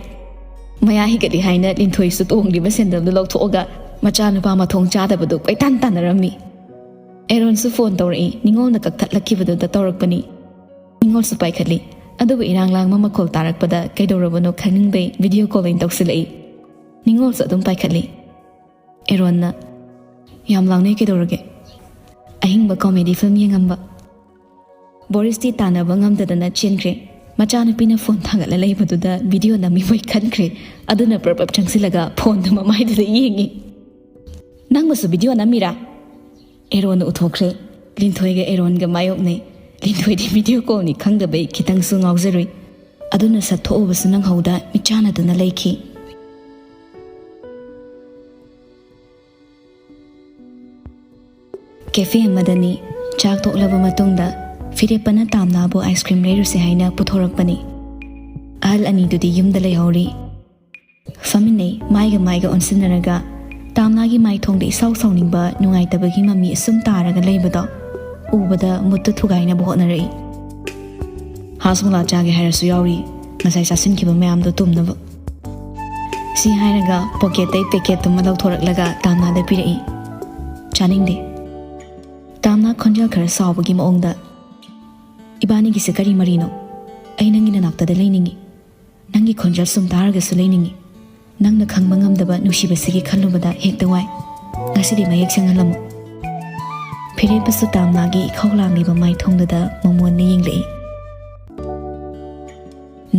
ꯃꯌꯥ ꯍꯤꯒꯠꯂꯤ ꯍꯥꯏꯅ ꯂꯤꯟꯊꯣꯏꯁꯨ ꯇꯣꯡꯂꯤꯕ ꯁꯦꯟꯗꯜꯗꯨ ꯂꯧꯊꯣꯛꯑꯒ ꯃꯆꯥꯅꯨꯄꯥ ꯃꯊꯣꯡ ꯆꯥꯗꯕꯗꯨ ꯀꯣꯏꯇꯥꯟ ꯇꯥꯟꯅꯔꯝꯃꯤ꯫ ꯑꯦꯔꯣꯟꯁꯨ ꯐꯣꯟ ꯇꯧꯔꯛꯏ, ꯅꯤꯉꯣꯜꯅ ꯀꯛꯊꯠꯂꯛꯈꯤꯕꯗꯨꯗ ꯇꯧꯔꯛꯄꯅꯤ꯫ ꯅꯤꯉꯣꯜꯁꯨ ꯄꯥꯏꯈꯠꯂꯤ꯫ ꯑꯗꯨꯕꯨ ꯏꯔꯥꯡ ꯂꯥꯡꯕ ꯃꯈꯣꯜ ꯇꯥꯔꯛꯄꯗ ꯀꯩꯗꯧꯔꯕꯅꯣ ꯈꯪꯅꯤꯡꯕꯩ ꯚꯤꯗꯤꯑꯣ ꯀꯣꯜ ꯑꯣꯏꯅ ꯇꯧꯁꯤꯜꯂꯛꯏ꯫ ꯅꯤꯉꯣꯜꯁꯨ ꯑꯗꯨꯝ ꯄꯥꯏꯈꯠꯂꯤ꯫ ꯑꯦꯔꯣꯟꯅ, "ꯌꯥꯝ ꯂꯥꯡꯅꯩ ꯀꯩꯗꯧꯔꯒꯦ?" "ꯑꯍꯤꯡꯕ ꯀꯣꯃꯦꯗꯤ ꯐꯤꯂꯝ ꯌꯦꯡꯉꯝꯕ꯫" ꯕꯣꯔꯤꯁꯇꯤ ꯇꯥꯟꯅꯕ ꯉꯝꯗꯗꯅ ꯆꯦꯟꯈ꯭ꯔꯦ꯫ ꯃꯆꯥꯅꯨꯄꯤꯅ ꯐꯣꯟ ꯊꯥꯡꯒꯠꯂ ꯂꯩꯕꯗꯨꯗ ꯚꯤꯗꯤꯑꯣ ꯅꯝꯃꯤꯕꯣꯏ ꯈꯟꯈ꯭ꯔꯦ꯫ ꯑꯗꯨꯅ ꯄ꯭ꯔꯞ ꯄ꯭ꯔꯞ ꯆꯪꯁꯤꯜꯂꯒ ꯐꯣꯟꯗꯨ ꯃꯃꯥꯏꯗꯨꯗ ꯌꯦꯡꯉꯤ꯫ "ꯅꯪꯕꯨꯁꯨ ꯚꯤꯗꯤꯑꯣ ꯅꯝꯃꯤꯔꯥ?" ꯑꯦꯔꯣꯟꯅ ꯎꯊꯣꯛꯈ꯭ꯔꯦ꯫ ꯂꯤꯟꯊꯣꯏꯒ ꯑꯦꯔꯣꯟꯒ ꯃꯥꯌꯣꯛꯅꯩ꯫ ꯂꯤꯟꯊꯣꯏꯗꯤ ꯚꯤꯗꯤꯑꯣ ꯀꯣꯜꯅꯤ ꯈꯪꯗꯕꯩ ꯈꯤꯇꯪꯁꯨ ꯉꯥꯎꯖꯔꯨꯏ꯫ ꯑꯗꯨꯅ ꯁꯠ ꯊꯣꯛꯎꯕꯁꯨ ꯅꯪꯍꯧꯗ ꯃꯤꯠꯆꯥꯟꯅꯗꯨꯅ ꯂꯩꯈꯤ꯫ ꯀꯦꯐꯦ ꯑꯃꯗꯅꯤ꯫ ꯆꯥꯛ ꯇꯣꯛꯂꯕ ꯃꯇꯨꯡꯗ ꯐꯤꯔꯦꯞꯄꯅ ꯇꯥꯝꯅꯥꯕꯨ ꯑꯥꯏꯁ ꯀ꯭ꯔꯤꯝ ꯂꯩꯔꯨꯁꯦ ꯍꯥꯏꯅ ꯄꯨꯊꯣꯔꯛꯄꯅꯤ꯫ ꯑꯍꯜ ꯑꯅꯤꯗꯨꯗꯤ ꯌꯨꯝꯗ ꯂꯩꯍꯧꯔꯤ꯫ ꯐꯝꯃꯤꯟꯅꯩ, ꯃꯥꯏꯒ ꯃꯥꯏꯒ ꯑꯣꯟꯁꯤꯟꯅꯔꯒ꯫ ꯇꯥꯝꯅꯥꯒꯤ ꯃꯥꯏꯊꯣꯡꯗ ꯏꯁꯥꯎ ꯁꯥꯎꯅꯤꯡꯕ, ꯅꯨꯡꯉꯥꯏꯇꯕꯒꯤ ꯃꯃꯤ ꯑꯁꯨꯝ ꯇꯥꯔꯒ ꯂꯩꯕꯗꯣ ꯎꯕꯗ ꯃꯨꯠꯇꯨ ꯊꯨꯒꯥꯏꯅꯕ ꯍꯣꯠꯅꯔꯛꯏ꯫ "ꯍꯥꯁꯃꯣꯂꯥ ꯆꯥꯒꯦ ꯍꯥꯏꯔꯁꯨ ꯌꯥꯎꯔꯤ, ꯉꯁꯥꯏ ꯆꯥꯁꯤꯟꯈꯤꯕ ꯃꯌꯥꯝꯗꯣ ꯇꯨꯝꯅꯕ꯫" ꯁꯤ ꯍꯥꯏꯔꯒ ꯄꯣꯀꯦꯠꯇꯩ ꯄꯦꯀꯦꯠꯇꯨꯃ ꯂꯧꯊꯣꯔꯛꯂꯒ ꯇꯥꯝꯅꯥꯗ ꯄꯤꯔꯛꯏ꯫ "ꯆꯥꯅꯤꯡꯗꯦ꯫" ꯇꯥꯝꯅꯥ ꯈꯣꯟꯖꯦꯜ ꯈꯔ ꯁꯥꯎꯕꯒꯤ ꯃꯑꯣꯡꯗ, "ꯏꯕꯥꯅꯤꯒꯤꯁꯦ ꯀꯔꯤ ꯃꯔꯤꯅꯣ? ꯑꯩ ꯅꯪꯒꯤ ꯅꯅꯥꯛꯇꯗ ꯂꯩꯅꯤꯡꯉꯤ꯫ ꯅꯪꯒꯤ ꯈꯣꯟꯖꯦꯜ ꯁꯨꯝ ꯇꯥꯔꯒꯁꯨ ꯂꯩꯅꯤꯡꯉꯤ꯫ ꯅꯪꯅ ꯈꯪꯕ ꯉꯝꯗꯕ ꯅꯨꯡꯁꯤꯕꯁꯤꯒꯤ ꯈꯜꯂꯨꯕꯗ ꯍꯦꯛꯇ ꯋꯥꯏ꯫ ꯉꯁꯤꯗꯤ ꯃꯌꯦꯛ ꯁꯦꯡꯍꯜꯂꯝꯃꯨ꯫" ꯐꯤꯔꯦꯞꯄꯁꯨ ꯇꯥꯝꯅꯥꯒꯤ ꯏꯈꯧ ꯂꯥꯡꯂꯤꯕ ꯃꯥꯏꯊꯣꯡꯗꯨꯗ ꯃꯃꯣꯟꯅ ꯌꯦꯡꯂꯛꯏ꯫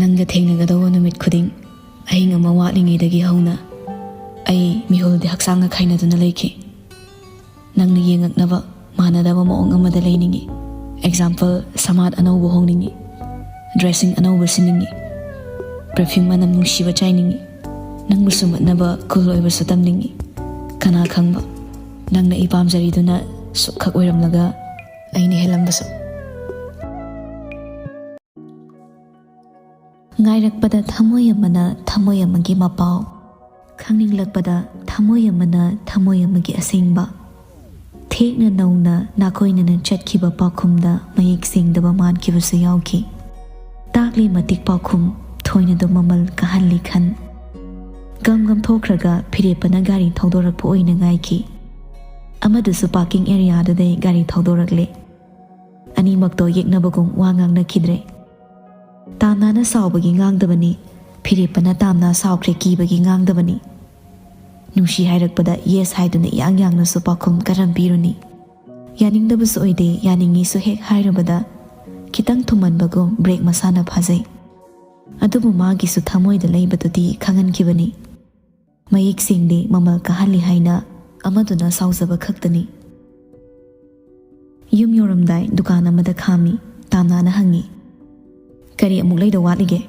"ꯅꯪꯒ ꯊꯦꯡꯅꯒꯗꯧꯕ ꯅꯨꯃꯤꯠ ꯈꯨꯗꯤꯡ, ꯑꯍꯤꯡ ꯑꯃ ꯋꯥꯠꯂꯤꯉꯩꯗꯒꯤ ꯍꯧꯅ ꯑꯩ ꯃꯤꯍꯨꯜꯗꯤ ꯍꯛꯆꯥꯡꯒ ꯈꯥꯏꯅꯗꯨꯅ ꯂꯩꯈꯤ꯫ ꯅꯪꯅ ꯌꯦꯡꯉꯛꯅꯕ ꯃꯥꯟꯅꯗꯕ ꯃꯑꯣꯡ ꯑꯃꯗ ꯂꯩꯅꯤꯡꯏ꯫ ꯑꯦꯛꯖꯥꯝꯄꯜ, ꯁꯃꯥꯠ ꯑꯅꯧꯕ ꯍꯣꯡꯅꯤꯡꯏ, ꯗ꯭ꯔꯦꯁꯤꯡ ꯑꯅꯧꯕ ꯁꯤꯟꯅꯤꯡꯏ, ꯄꯔꯐ꯭ꯌꯨꯝ ꯃꯅꯝ ꯅꯨꯡꯁꯤꯕ ꯆꯥꯏꯅꯤꯡꯏ, ꯅꯪꯕꯨ ꯁꯨꯝꯍꯠꯅꯕ ꯀꯨꯜ ꯑꯣꯏꯕꯁꯨ ꯇꯝꯅꯤꯡꯏ꯫ ꯀꯅꯥ ꯈꯪꯕ, ꯅꯪꯅ ꯑꯩ ꯄꯥꯝꯖꯔꯤꯗꯨꯅ ꯁꯨꯛꯈꯛ ꯑꯣꯏꯔꯝꯂꯒ ꯑꯩꯅ ꯍꯦꯜꯂꯝꯕꯁꯨ꯫" ꯉꯥꯏꯔꯛꯄꯗ ꯊꯃꯣꯏ ꯑꯃꯅ ꯊꯃꯣꯏ ꯑꯃꯒꯤ ꯃꯄꯥꯎ, ꯈꯪꯅꯤꯡꯂꯛꯄꯗ ꯊꯃꯣꯏ ꯑꯃꯅ ꯊꯃꯣꯏ ꯑꯃꯒꯤ ꯑꯁꯦꯡꯕ꯫ ꯊꯦꯡꯅ ꯅꯧꯅ ꯅꯥꯀꯣꯏꯅꯅ ꯆꯠꯈꯤꯕ ꯄꯥꯎꯈꯨꯝꯗ ꯃꯌꯦꯛ ꯁꯦꯡꯗꯕ ꯃꯥꯟꯈꯤꯕꯁꯨ ꯌꯥꯎꯈꯤ꯫ ꯇꯥꯛꯂꯤ ꯃꯇꯤꯛ ꯄꯥꯎꯈꯨꯝ ꯊꯣꯏꯅꯗꯨ ꯃꯃꯜ ꯀꯥꯍꯜꯂꯤ ꯈꯟ꯫ ꯒꯝ ꯒꯝ ꯊꯣꯛꯈ꯭ꯔꯒ ꯐꯤꯔꯦꯞꯄꯅ ꯒꯥꯔꯤ ꯊꯧꯗꯣꯔꯛꯄ ꯑꯣꯏꯅ ꯉꯥꯏꯈꯤ꯫ ꯑꯃꯗꯨꯁꯨ ꯄꯥꯔꯀꯤꯡ ꯑꯦꯔꯤꯌꯥꯗꯨꯗꯩ ꯒꯥꯔꯤ ꯊꯧꯗꯣꯔꯛꯂꯦ꯫ ꯑꯅꯤꯃꯛꯇꯣ ꯌꯦꯛꯅꯕꯒꯨꯝ ꯋꯥ ꯉꯥꯡꯅꯈꯤꯗ꯭ꯔꯦ꯫ ꯇꯥꯝꯅꯥꯅ ꯁꯥꯎꯕꯒꯤ ꯉꯥꯡꯗꯕꯅꯤ, ꯐꯤꯔꯦꯞꯄꯅ ꯇꯥꯝꯅꯥ ꯁꯥꯎꯈ꯭ꯔꯦ ꯀꯤꯕꯒꯤ ꯉꯥꯡꯗꯕꯅꯤ꯫ ꯅꯨꯡꯁꯤ ꯍꯥꯏꯔꯛꯄꯗ ꯌꯦꯁ ꯍꯥꯏꯗꯨꯅ ꯏꯌꯥꯡ ꯌꯥꯡꯅꯁꯨ ꯄꯥꯎꯈꯨꯝ ꯀꯔꯝ ꯄꯤꯔꯨꯅꯤ? ꯌꯥꯅꯤꯡꯗꯕꯁꯨ ꯑꯣꯏꯗꯦ, ꯌꯥꯅꯤꯡꯉꯤꯁꯨ ꯍꯦꯛ ꯍꯥꯏꯔꯨꯕꯗ ꯈꯤꯇꯪ ꯊꯨꯝꯃꯟꯕꯒꯨꯝ ꯕ꯭ꯔꯦꯛ ꯃꯁꯥꯅ ꯐꯥꯖꯩ꯫ ꯑꯗꯨꯕꯨ ꯃꯥꯒꯤꯁꯨ ꯊꯃꯣꯏꯗ ꯂꯩꯕꯗꯨꯗꯤ ꯈꯪꯍꯟꯈꯤꯕꯅꯤ꯫ ꯃꯌꯦꯛ ꯁꯦꯡꯗꯦ, ꯃꯃꯜ ꯀꯥꯍꯜꯂꯤ ꯍꯥꯏꯅ ꯑꯃꯗꯨꯅ ꯁꯥꯎꯖꯕ ꯈꯛꯇꯅꯤ꯫ ꯌꯨꯝ ꯌꯧꯔꯝꯗꯥꯏ ꯗꯨꯀꯥꯟ ꯑꯃꯗ ꯈꯥꯝꯃꯤ꯫ ꯇꯥꯝꯅꯥꯅ ꯍꯪꯉꯤ, "ꯀꯔꯤ ꯑꯃꯨꯛ ꯂꯩꯗꯧ ꯋꯥꯠꯂꯤꯒꯦ?"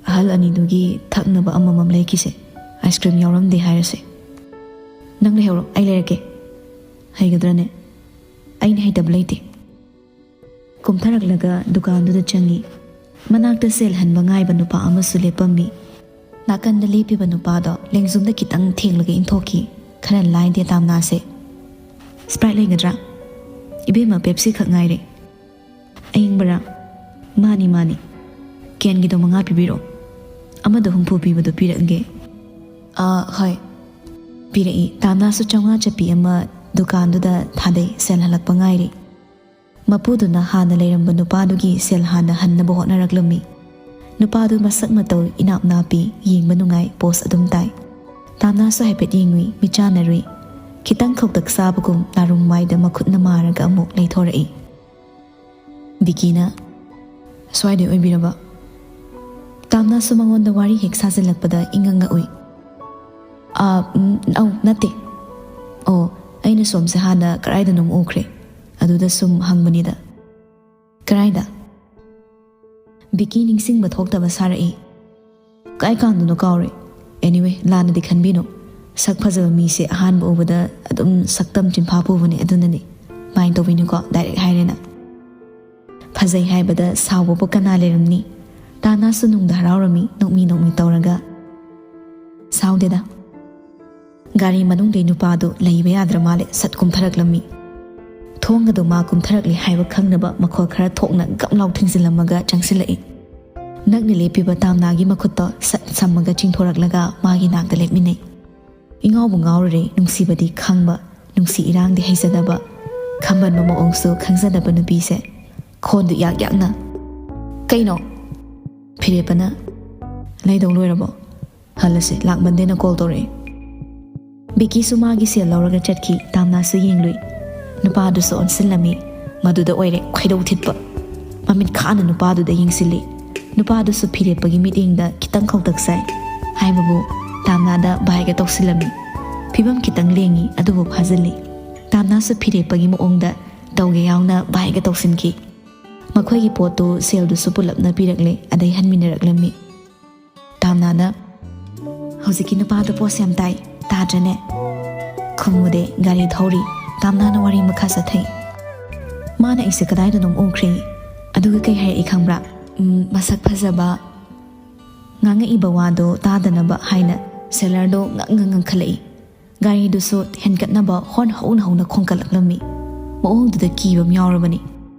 "ꯑꯍꯜ ꯑꯅꯤꯗꯨꯒꯤ ꯊꯛꯅꯕ ꯑꯃꯃꯝ ꯂꯩꯈꯤꯁꯦ꯫ Ice cream ꯌꯥꯎꯔꯝꯗꯦ ꯍꯥꯏꯔꯁꯦ꯫ ꯅꯪ ꯂꯩꯍꯧꯔꯣ, ꯑꯩ ꯂꯩꯔꯛꯀꯦ꯫" "ꯍꯩꯒꯗ꯭ꯔꯅꯦ? ꯑꯩꯅ ꯍꯩꯇꯕ ꯂꯩꯇꯦ꯫" ꯀꯨꯝꯊꯔꯛꯂꯒ ꯗꯨꯀꯥꯟꯗꯨꯗ ꯆꯪꯉꯤ꯫ ꯃꯅꯥꯛꯇ ꯁꯦꯜ ꯍꯟꯕ ꯉꯥꯏꯕ ꯅꯨꯄꯥ ꯑꯃꯁꯨ ꯂꯦꯞꯄꯝꯃꯤ꯫ ꯅꯥꯀꯟꯗ ꯂꯦꯞꯄꯤꯕ ꯅꯨꯄꯥꯗꯣ ꯂꯦꯡꯖꯨꯝꯗ ꯈꯤꯇꯪ ꯊꯦꯡꯂꯒ ꯏꯟꯊꯣꯛꯈꯤ꯫ ꯈꯔ ꯂꯥꯏꯗꯦ ꯇꯥꯝꯅꯥꯁꯦ꯫ "ꯁ꯭ꯄ꯭ꯔꯥꯏꯠ ꯂꯩꯒꯗ꯭ꯔꯥ?" "ꯏꯕꯦꯝꯃ, ꯄꯦꯞꯁꯤ ꯈꯛ ꯉꯥꯏꯔꯦ꯫" "ꯑꯏꯪꯕꯔꯥ?" "ꯃꯥꯅꯤ, ꯃꯥꯅꯤ꯫ ꯀꯦꯟꯒꯤꯗꯣ ꯃꯉꯥ ꯄꯤꯕꯤꯔꯣ꯫ ꯑꯃꯗ ꯍꯨꯝꯐꯨ ꯄꯤꯕꯗꯣ ꯄꯤꯔꯛꯑꯒꯦ꯫" "ꯑꯥ, ꯍꯣꯏ꯫" ꯄꯤꯔꯛꯏ꯫ ꯇꯥꯝꯅꯥꯁꯨ ꯆꯥꯝꯃꯉꯥ ꯆꯠꯄꯤ ꯑꯃ ꯗꯨꯀꯥꯟꯗꯨꯗ ꯊꯥꯗꯩ꯫ ꯁꯦꯜ ꯍꯜꯂꯛꯄ ꯉꯥꯏꯔꯤ꯫ ꯃꯄꯨꯗꯨꯅ ꯍꯥꯟꯅ ꯂꯩꯔꯝꯕ ꯅꯨꯄꯥꯗꯨꯒꯤ ꯁꯦꯜ ꯍꯥꯟꯅ ꯍꯟꯅꯕ ꯍꯣꯠꯅꯔꯛꯂꯝꯃꯤ꯫ ꯅꯨꯄꯥꯗꯨ ꯃꯁꯛ ꯃꯇꯧ ꯏꯅꯥꯞ ꯅꯥꯞꯄꯤ, ꯌꯦꯡꯕ ꯅꯨꯡꯉꯥꯏ, ꯄꯣꯁ ꯑꯗꯨꯝ ꯇꯥꯏ꯫ ꯇꯥꯝꯅꯥꯁꯨ ꯍꯥꯏꯐꯦꯠ ꯌꯦꯡꯉꯨꯏ, ꯃꯤꯠꯆꯥꯟꯅꯔꯨꯏ꯫ ꯈꯤꯇꯪ ꯈꯧꯇꯛ ꯆꯥꯕꯒꯨꯝ ꯅꯥꯔꯨꯝ ꯃꯥꯏꯗ ꯃꯈꯨꯠꯅ ꯃꯥꯔꯒ ꯑꯃꯨꯛ ꯂꯩꯊꯣꯔꯛꯏ꯫ ꯕꯤꯀꯤꯅ, "ꯁ꯭ꯋꯥꯏꯗꯩ ꯑꯣꯏꯕꯤꯔꯕ?" ꯇꯥꯝꯅꯥꯁꯨ ꯃꯉꯣꯟꯗ ꯋꯥꯔꯤ ꯍꯦꯛ ꯁꯥꯖꯤꯜꯂꯛꯄꯗ ꯏꯉꯛ ꯉꯛꯎꯏ꯫ "ꯑꯥ, ꯎꯝ, ꯑꯧ, ꯅꯠꯇꯦ꯫ ꯑꯣ, ꯑꯩꯅ ꯁꯣꯝꯁꯦ ꯍꯥꯟꯅ ꯀꯗꯥꯏꯗꯅꯣꯝ ꯎꯈ꯭ꯔꯦ꯫ ꯑꯗꯨꯗ ꯁꯨꯝ ꯍꯪꯕꯅꯤꯗ꯫" "ꯀꯗꯥꯏꯗ?" ꯕꯤꯀꯤ ꯅꯤꯡꯁꯤꯡꯕ ꯊꯣꯛꯇꯕ ꯁꯥꯔꯛꯏ꯫ "ꯀꯥꯏ ꯀꯥꯟꯗꯅꯣ ꯀꯥꯎꯔꯦ꯫ Anyway, ꯂꯥꯟꯅꯗꯤ ꯈꯟꯕꯤꯅꯨ꯫ ꯁꯛ ꯐꯖꯕ ꯃꯤꯁꯦ ꯑꯍꯥꯟꯕ ꯎꯕꯗ ꯑꯗꯨꯝ ꯁꯛꯇꯝ ꯆꯤꯟꯐꯥ ꯄꯨꯕꯅꯦ, ꯑꯗꯨꯅꯅꯦ꯫ Mind ꯇꯧꯕꯤꯅꯨꯀꯣ, direct ꯍꯥꯏꯔꯦꯅ꯫" ꯐꯖꯩ ꯍꯥꯏꯕꯗ ꯁꯥꯎꯕꯕꯨ ꯀꯅꯥ ꯂꯩꯔꯝꯅꯤ? ꯇꯥꯅꯥꯁꯨ ꯅꯨꯡꯗ ꯍꯔꯥꯎꯔꯝꯃꯤ, ꯅꯣꯛꯃꯤ ꯅꯣꯛꯃꯤ ꯇꯧꯔꯒ꯫ "ꯁꯥꯎꯗꯦꯗ꯫" ꯒꯥꯔꯤ ꯃꯅꯨꯡꯗꯩ ꯅꯨꯄꯥꯗꯨ ꯂꯩꯕ ꯌꯥꯗ꯭ꯔ ꯃꯥꯜꯂꯦ, ꯁꯠ ꯀꯨꯝꯊꯔꯛꯂꯝꯃꯤ꯫ ꯊꯣꯡꯒꯗꯨ ꯃꯥ ꯀꯨꯝꯊꯔꯛꯂꯤ ꯍꯥꯏꯕ ꯈꯪꯅꯕ ꯃꯈꯣꯜ ꯈꯔ ꯊꯣꯛꯅ ꯒꯞ ꯂꯥꯎ ꯊꯤꯡꯖꯤꯜꯂꯝꯃꯒ ꯆꯪꯁꯤꯜꯂꯛꯏ꯫ ꯅꯛꯅ ꯂꯦꯞꯄꯤꯕ ꯇꯥꯝꯅꯥꯒꯤ ꯃꯈꯨꯠꯇꯣ ꯁꯠ ꯁꯝꯃꯒ ꯆꯤꯡꯊꯣꯔꯛꯂꯒ ꯃꯥꯒꯤ ꯅꯥꯛꯇ ꯂꯦꯞꯃꯤꯟꯅꯩ꯫ ꯏꯉꯥꯎꯕꯨ ꯉꯥꯎꯔꯨꯔꯦ, ꯅꯨꯡꯁꯤꯕꯗꯤ ꯈꯪꯕ, ꯅꯨꯡꯁꯤ ꯏꯔꯥꯡꯗꯤ ꯍꯩꯖꯗꯕ, ꯈꯝꯕꯟꯕ ꯃꯑꯣꯡꯁꯨ ꯈꯪꯖꯗꯕ ꯅꯨꯄꯤꯁꯦ꯫ ꯈꯣꯟꯗꯨ ꯌꯥꯛ ꯌꯥꯛꯅ, "ꯀꯩꯅꯣ?" ꯐꯤꯔꯦꯞꯄꯅ, "ꯂꯩꯗꯧ ꯂꯣꯏꯔꯕꯣ? ꯍꯜꯂꯁꯦ, ꯂꯥꯛꯃꯟꯗꯦꯅ call ꯇꯧꯔꯛꯑꯦ꯫" ꯕꯤꯀꯤꯁꯨ ꯃꯥꯒꯤ ꯁꯦꯜ ꯂꯧꯔꯒ ꯆꯠꯈꯤ꯫ ꯇꯥꯝꯅꯥꯁꯨ ꯌꯦꯡꯂꯨꯏ꯫ ꯅꯨꯄꯥꯗꯨꯁꯨ ꯑꯣꯟꯁꯤꯜꯂꯝꯃꯤ꯫ ꯃꯗꯨꯗ ꯑꯣꯏꯔꯦ ꯈꯣꯏꯗꯧ ꯊꯤꯠꯄ꯫ ꯃꯃꯤꯠ ꯈꯥꯅ ꯅꯨꯄꯥꯗꯨꯗ ꯌꯦꯡꯁꯤꯜꯂꯤ꯫ ꯅꯨꯄꯥꯗꯨꯁꯨ ꯐꯤꯔꯦꯞꯄꯒꯤ ꯃꯤꯠꯌꯦꯡꯗ ꯈꯤꯇꯪ ꯈꯧꯇꯛ ꯆꯥꯏ꯫ ꯍꯥꯏꯕꯕꯨ ꯇꯥꯝꯅꯥꯗ ꯚꯥꯏꯒ ꯇꯧꯁꯤꯜꯂꯝꯃꯤ꯫ ꯐꯤꯕꯝ ꯈꯤꯇꯪ ꯂꯦꯡꯉꯤ, ꯑꯗꯨꯕꯨ ꯐꯥꯖꯤꯜꯂꯤ꯫ ꯇꯥꯝꯅꯥꯁꯨ ꯐꯤꯔꯦꯞꯄꯒꯤ ꯃꯑꯣꯡꯗ ꯇꯧꯒꯦ ꯌꯥꯎꯅ ꯚꯥꯏꯒ ꯇꯧꯁꯤꯟꯈꯤ꯫ ꯃꯈꯣꯏꯒꯤ ꯄꯣꯠꯇꯨ ꯁꯦꯜꯗꯨꯁꯨ ꯄꯨꯂꯞꯅ ꯄꯤꯔꯛꯂꯦ, ꯑꯗꯩ ꯍꯟꯃꯤꯟꯅꯔꯛꯂꯝꯃꯤ꯫ ꯇꯥꯝꯅꯥꯅ, "ꯍꯧꯖꯤꯛꯀꯤ ꯅꯨꯄꯥꯗꯣ ꯄꯣꯁ ꯌꯥꯝ ꯇꯥꯏ, ꯇꯥꯗ꯭ꯔꯅꯦ?" ꯈꯨꯝꯃꯨꯗꯦ, ꯒꯥꯔꯤ ꯊꯧꯔꯤ꯫ ꯇꯥꯝꯅꯥꯅ ꯋꯥꯔꯤ ꯃꯈꯥ ꯆꯠꯊꯩ꯫ "ꯃꯥꯅ ꯑꯩꯁꯦ ꯀꯗꯥꯏꯗꯅꯣꯝ ꯎꯈ꯭ꯔꯦ, ꯑꯗꯨꯒ ꯀꯩ ꯍꯥꯏꯔꯛꯏ ꯈꯪꯕ꯭ꯔꯥ? ꯎꯝ, ꯃꯁꯛ ꯐꯖꯕ"꯫ ꯉꯥꯡꯉꯛꯏꯕ ꯋꯥꯗꯣ ꯇꯥꯗꯅꯕ ꯍꯥꯏꯅ ꯁꯦꯂꯔꯗꯣ ꯉꯪꯉ ꯉꯪꯈꯠꯂꯛꯏ꯫ ꯒꯥꯔꯤꯗꯨꯁꯨ ꯍꯦꯟꯒꯠꯅꯕ ꯍꯣꯔꯟ ꯍꯧꯅ ꯍꯧꯅ ꯈꯣꯡꯀꯠꯂꯛꯂꯝꯃꯤ꯫ ꯃꯑꯣꯡꯗꯨꯗ ꯀꯤꯕ ꯑꯃ ꯌꯥꯎꯔꯕꯅꯤ꯫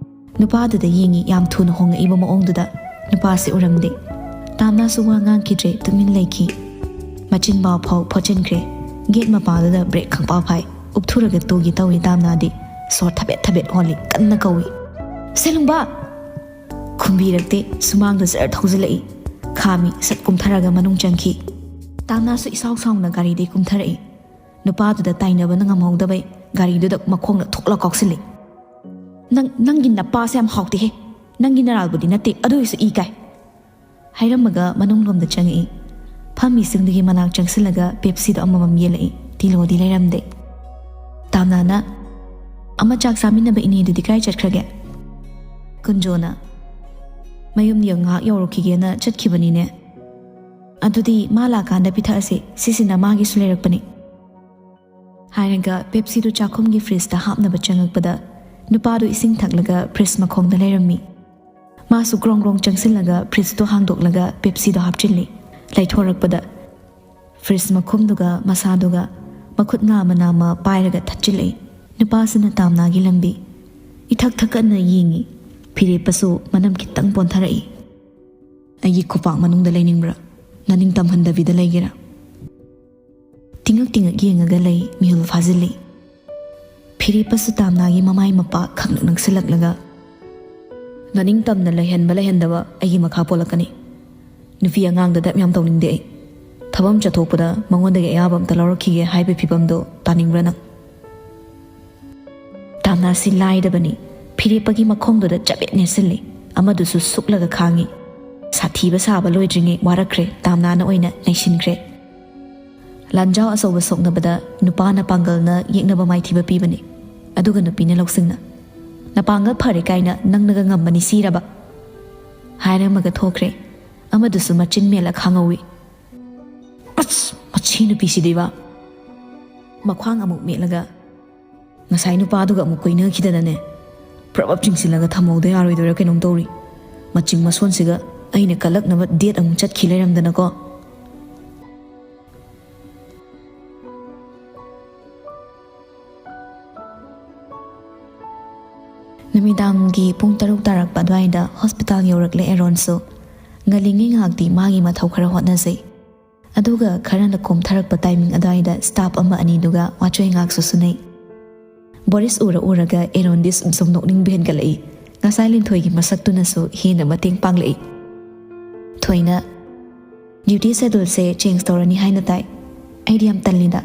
ꯅꯨꯄꯥꯗꯨꯗ ꯌꯦꯡꯉꯤ, ꯌꯥꯝ ꯊꯨꯅ ꯍꯣꯡꯉꯛꯏꯕ ꯃꯑꯣꯡꯗꯨꯗ꯫ ꯅꯨꯄꯥꯁꯤ ꯎꯔꯝꯗꯦ꯫ ꯇꯥꯝꯅꯥꯁꯨ ꯋꯥ ꯉꯥꯡꯈꯤꯗ꯭ꯔꯦ, ꯇꯨꯃꯤꯟ ꯂꯩꯈꯤ꯫ ꯃꯆꯤꯟ ꯄꯥꯎ ꯐꯥꯎ ꯐꯣꯠꯆꯤꯟꯈ꯭ꯔꯦ꯫ ꯒꯦꯠ ꯃꯄꯥꯗꯨꯗ ꯕ꯭ꯔꯦꯛ ꯈꯪꯄꯥ ꯐꯥꯏ꯫ ꯎꯞꯊꯨꯔꯒ ꯇꯨꯒꯦ ꯇꯧꯏ ꯇꯥꯝꯅꯥꯗꯤ꯫ ꯁꯣꯔ ꯊꯕꯦꯠ ꯊꯕꯦꯠ ꯍꯣꯜꯂꯤ, ꯀꯟꯅ ꯀꯧꯏ, "ꯁꯦꯂꯨꯡꯕ!" ꯈꯨꯝꯕꯤꯔꯛꯇꯦ꯫ ꯁꯨꯃꯥꯡꯗ ꯖꯔ ꯊꯧꯖꯤꯜꯂꯛꯏ꯫ ꯈꯥꯝꯃꯤ, ꯁꯠ ꯀꯨꯝꯊꯔꯒ ꯃꯅꯨꯡ ꯆꯪꯈꯤ꯫ ꯇꯥꯝꯅꯥꯁꯨ ꯏꯁꯥꯎ ꯁꯥꯎꯅ ꯒꯥꯔꯤꯗꯩ ꯀꯨꯝꯊꯔꯛꯏ꯫ ꯅꯨꯄꯥꯗꯨꯗ ꯇꯥꯏꯅꯕꯅ ꯉꯝꯍꯧꯗꯕꯩ ꯒꯥꯔꯤꯗꯨꯗ ꯃꯈꯣꯡꯅ ꯊꯣꯛꯂ ꯀꯥꯎꯁꯤꯜꯂꯤ꯫ "ꯅꯪ, ꯅꯪꯒꯤ ꯅꯄꯥꯁꯦ ꯌꯥꯝ ꯍꯥꯎꯇꯦꯍꯦ꯫ ꯅꯪꯒꯤ ꯅꯔꯥꯜꯕꯨꯗꯤ ꯅꯠꯇꯦ, ꯑꯗꯨ ꯑꯣꯏꯔꯁꯨ ꯏ ꯀꯥꯏ"꯫ ꯍꯥꯏꯔꯝꯃꯒ ꯃꯅꯨꯡꯂꯣꯝꯗ ꯆꯪꯉꯛꯏ꯫ ꯐꯝꯃꯤꯁꯤꯡꯗꯨꯒꯤ ꯃꯅꯥꯛ ꯆꯪꯁꯤꯜꯂꯒ ꯄꯦꯞꯁꯤꯗꯣ ꯑꯃꯃꯝ ꯌꯦꯜꯂꯛꯏ꯫ ꯇꯤꯂꯣꯗꯤ ꯂꯩꯔꯝꯗꯦ꯫ ꯇꯥꯝꯅꯥꯅ, "ꯑꯃ ꯆꯥꯛ ꯆꯥꯃꯤꯟꯅꯕ ꯏꯅꯦꯗꯨꯗꯤ ꯀꯥꯏ ꯆꯠꯈ꯭ꯔꯒꯦ?" ꯀꯨꯟꯖꯣꯅ, "ꯃꯌꯨꯝꯗ ꯉꯥꯏꯍꯥꯛ ꯌꯧꯔꯨꯈꯤꯒꯦꯅ ꯆꯠꯈꯤꯕꯅꯤꯅꯦ꯫ ꯑꯗꯨꯗꯤ ꯃꯥ ꯂꯥꯛꯀꯥꯟꯗ ꯄꯤꯊꯛꯑꯁꯤ, ꯁꯤꯁꯤꯅ ꯃꯥꯒꯤꯁꯨ ꯂꯩꯔꯛꯄꯅꯤ"꯫ ꯍꯥꯏꯔꯒ ꯄꯦꯞꯁꯤꯗꯨ ꯆꯥꯛꯈꯨꯝꯒꯤ ꯐ꯭ꯔꯤꯖꯇ ꯍꯥꯞꯅꯕ ꯆꯪꯉꯛꯄꯗ ꯅꯨꯄꯥꯗꯨ ꯏꯁꯤꯡ ꯊꯛꯂꯒ ꯐ꯭ꯔꯤꯖ ꯃꯈꯣꯡꯗ ꯂꯩꯔꯝꯃꯤ꯫ ꯃꯥꯁꯨ ꯒ꯭ꯔꯣꯡ ꯒ꯭ꯔꯣꯡ ꯆꯪꯁꯤꯜꯂꯒ ꯐ꯭ꯔꯤꯖꯇꯨ ꯍꯥꯡꯗꯣꯛꯂꯒ ꯄꯦꯞꯁꯤꯗꯣ ꯍꯥꯞꯆꯤꯜꯂꯤ꯫ ꯂꯩꯊꯣꯔꯛꯄꯗ ꯐ꯭ꯔꯤꯖ ꯃꯈꯨꯝꯗꯨꯒ ꯃꯁꯥꯗꯨꯒ ꯃꯈꯨꯠ ꯅꯥꯝꯃ ꯅꯥꯝꯃ ꯄꯥꯏꯔꯒ ꯊꯠꯆꯤꯜꯂꯛꯏ꯫ ꯅꯨꯄꯥꯁꯤꯅ ꯇꯥꯝꯅꯥꯒꯤ ꯂꯝꯕꯤ ꯏꯊꯛ ꯊꯛꯀꯠꯅ ꯌꯦꯡꯉꯤ꯫ ꯐꯤꯔꯦꯞꯄꯁꯨ ꯃꯅꯝ ꯈꯤꯇꯪ ꯄꯣꯟꯊꯔꯛꯏ꯫ "ꯑꯩꯒꯤ ꯈꯨꯄꯥꯛ ꯃꯅꯨꯡꯗ ꯂꯩꯅꯤꯡꯕ꯭ꯔꯥ? ꯅꯅꯤꯡ ꯇꯝꯍꯟꯗꯕꯤꯗ ꯂꯩꯒꯦꯔꯥ?" ꯇꯤꯡꯉꯛ ꯇꯤꯡꯉꯛ ꯌꯦꯡꯉꯒ ꯂꯩ꯫ ꯃꯤꯍꯨꯜ ꯐꯥꯖꯤꯜꯂꯤ꯫ ꯐꯤꯔꯦꯞꯄꯁꯨ ꯇꯥꯝꯅꯥꯒꯤ ꯃꯃꯥꯏ ꯃꯄꯥ ꯈꯪꯅꯛ ꯅꯛꯁꯤꯜꯂꯛꯂꯒ, "ꯅꯅꯤꯡ ꯇꯝꯅ ꯂꯩꯍꯟꯕ ꯂꯩꯍꯟꯗꯕ ꯑꯩꯒꯤ ꯃꯈꯥ ꯄꯣꯜꯂꯛꯀꯅꯤ꯫ ꯅꯨꯄꯤ ꯑꯉꯥꯡꯗ ꯗꯞ ꯌꯥꯝ ꯇꯧꯅꯤꯡꯗꯦ ꯑꯩ꯫ ꯊꯕꯛ ꯑꯃ ꯆꯠꯊꯣꯛꯄꯗ ꯃꯉꯣꯟꯗꯒꯤ ꯑꯌꯥꯕ ꯑꯝꯇ ꯂꯧꯔꯛꯈꯤꯒꯦ ꯍꯥꯏꯕꯒꯤ ꯐꯤꯕꯝꯗꯣ ꯇꯥꯅꯤꯡꯕ꯭ꯔꯥ ꯅꯪ?" ꯇꯥꯝꯅꯥꯁꯤ ꯂꯥꯏꯗꯕꯅꯤ꯫ ꯐꯤꯔꯦꯞꯄꯒꯤ ꯃꯈꯣꯡꯗꯨꯗ ꯆꯕꯦꯠ ꯅꯦꯠꯁꯤꯜꯂꯤ꯫ ꯑꯃꯗꯨꯁꯨ ꯁꯨꯛꯂꯒ ꯈꯥꯡꯉꯤ꯫ ꯁꯥꯊꯤꯕ ꯁꯥꯕ ꯂꯣꯏꯗ꯭ꯔꯤꯉꯩ ꯋꯥꯔꯛꯈ꯭ꯔꯦ, ꯇꯥꯝꯅꯥꯅ ꯑꯣꯏꯅ ꯅꯩꯁꯤꯟꯈ꯭ꯔꯦ꯫ ꯂꯥꯟꯖꯥꯎ ꯑꯆꯧꯕ ꯁꯣꯛꯅꯕꯗ ꯅꯨꯄꯥꯅ ꯄꯥꯡꯒꯜꯅ ꯌꯦꯛꯅꯕ ꯃꯥꯏꯊꯤꯕ ꯄꯤꯕꯅꯤ, ꯑꯗꯨꯒ ꯅꯨꯄꯤꯅ ꯂꯧꯁꯤꯡꯅ "ꯅꯄꯥꯡꯒꯜ ꯐꯔꯦ ꯀꯥꯏꯅ ꯅꯪꯅꯒ ꯉꯝꯕꯅꯤ ꯁꯤꯔꯕ?" ꯍꯥꯏꯔꯝꯃꯒ ꯊꯣꯛꯈ꯭ꯔꯦ꯫ ꯑꯃꯗꯨꯁꯨ ꯃꯆꯤꯟ ꯃꯦꯜꯂ ꯈꯥꯡꯍꯧꯋꯤ꯫ "ꯑꯁ, ꯃꯁꯤ ꯅꯨꯄꯤꯁꯤꯗꯤꯕ!" ꯃꯈ꯭ꯋꯥꯡ ꯑꯃꯨꯛ ꯃꯦꯠꯂꯒ, "ꯉꯁꯥꯏ ꯅꯨꯄꯥꯗꯨꯒ ꯑꯃꯨꯛ ꯀꯣꯏꯅꯈꯤꯗꯅꯅꯦ, ꯄ꯭ꯔꯞ ꯄ꯭ꯔꯞ ꯆꯤꯡꯁꯤꯜꯂꯒ ꯊꯝꯍꯧꯗ ꯌꯥꯔꯣꯏꯗꯣꯏꯔꯥ ꯀꯩꯅꯣꯝ ꯇꯧꯔꯤ꯫ ꯃꯆꯤꯡ ꯃꯁꯣꯟꯁꯤꯒ ꯑꯩꯅ ꯀꯜꯂꯛꯅꯕ ꯗꯦꯠ ꯑꯃꯨꯛ ꯆꯠꯈꯤ ꯂꯩꯔꯝꯗꯅꯀꯣ"꯫ ꯅꯨꯃꯤꯗꯥꯡꯒꯤ ꯄꯨꯡ ꯇꯔꯨꯛ ꯇꯥꯔꯛꯄ ꯑꯗꯨꯋꯥꯏꯗ ꯍꯣꯁꯄꯤꯇꯥꯜ ꯌꯧꯔꯛꯂꯦ ꯑꯦꯔꯣꯟꯁꯨ꯫ ꯉꯜꯂꯤꯉꯩ ꯉꯥꯏꯍꯥꯛꯇꯤ ꯃꯥꯒꯤ ꯃꯊꯧ ꯈꯔ ꯍꯣꯠꯅꯖꯩ꯫ ꯑꯗꯨꯒ ꯈꯔꯅ ꯀꯣꯝꯊꯔꯛꯄ ꯇꯥꯏꯃꯤꯡ ꯑꯗꯨꯋꯥꯏꯗ ꯁ꯭ꯇꯥꯐ ꯑꯃ ꯑꯅꯤꯗꯨꯒ ꯋꯥꯆꯣꯏ ꯉꯥꯛꯁꯨ ꯁꯨꯅꯩ꯫ ꯕꯣꯔꯤꯁ ꯎꯔ ꯎꯔꯒ ꯑꯦꯔꯣꯟꯗꯤ ꯁꯨꯝ ꯁꯨꯝ ꯅꯣꯛꯅꯤꯡꯕ ꯍꯦꯟꯒꯠꯂꯛꯏ꯫ ꯉꯁꯥꯏ ꯂꯤꯟꯊꯣꯏꯒꯤ ꯃꯁꯛꯇꯨꯅꯁꯨ ꯍꯦꯟꯅ ꯃꯇꯦꯡ ꯄꯥꯡꯂꯛꯏ꯫ ꯊꯣꯏꯅ, "ꯗ꯭ꯌꯨꯇꯤ ꯁꯦꯗꯨꯜꯁꯦ ꯆꯦꯟꯖ ꯇꯧꯔꯅꯤ ꯍꯥꯏꯅ ꯇꯥꯏ꯫ ꯑꯩꯗꯤ ꯌꯥꯝ ꯇꯜꯂꯤꯗ꯫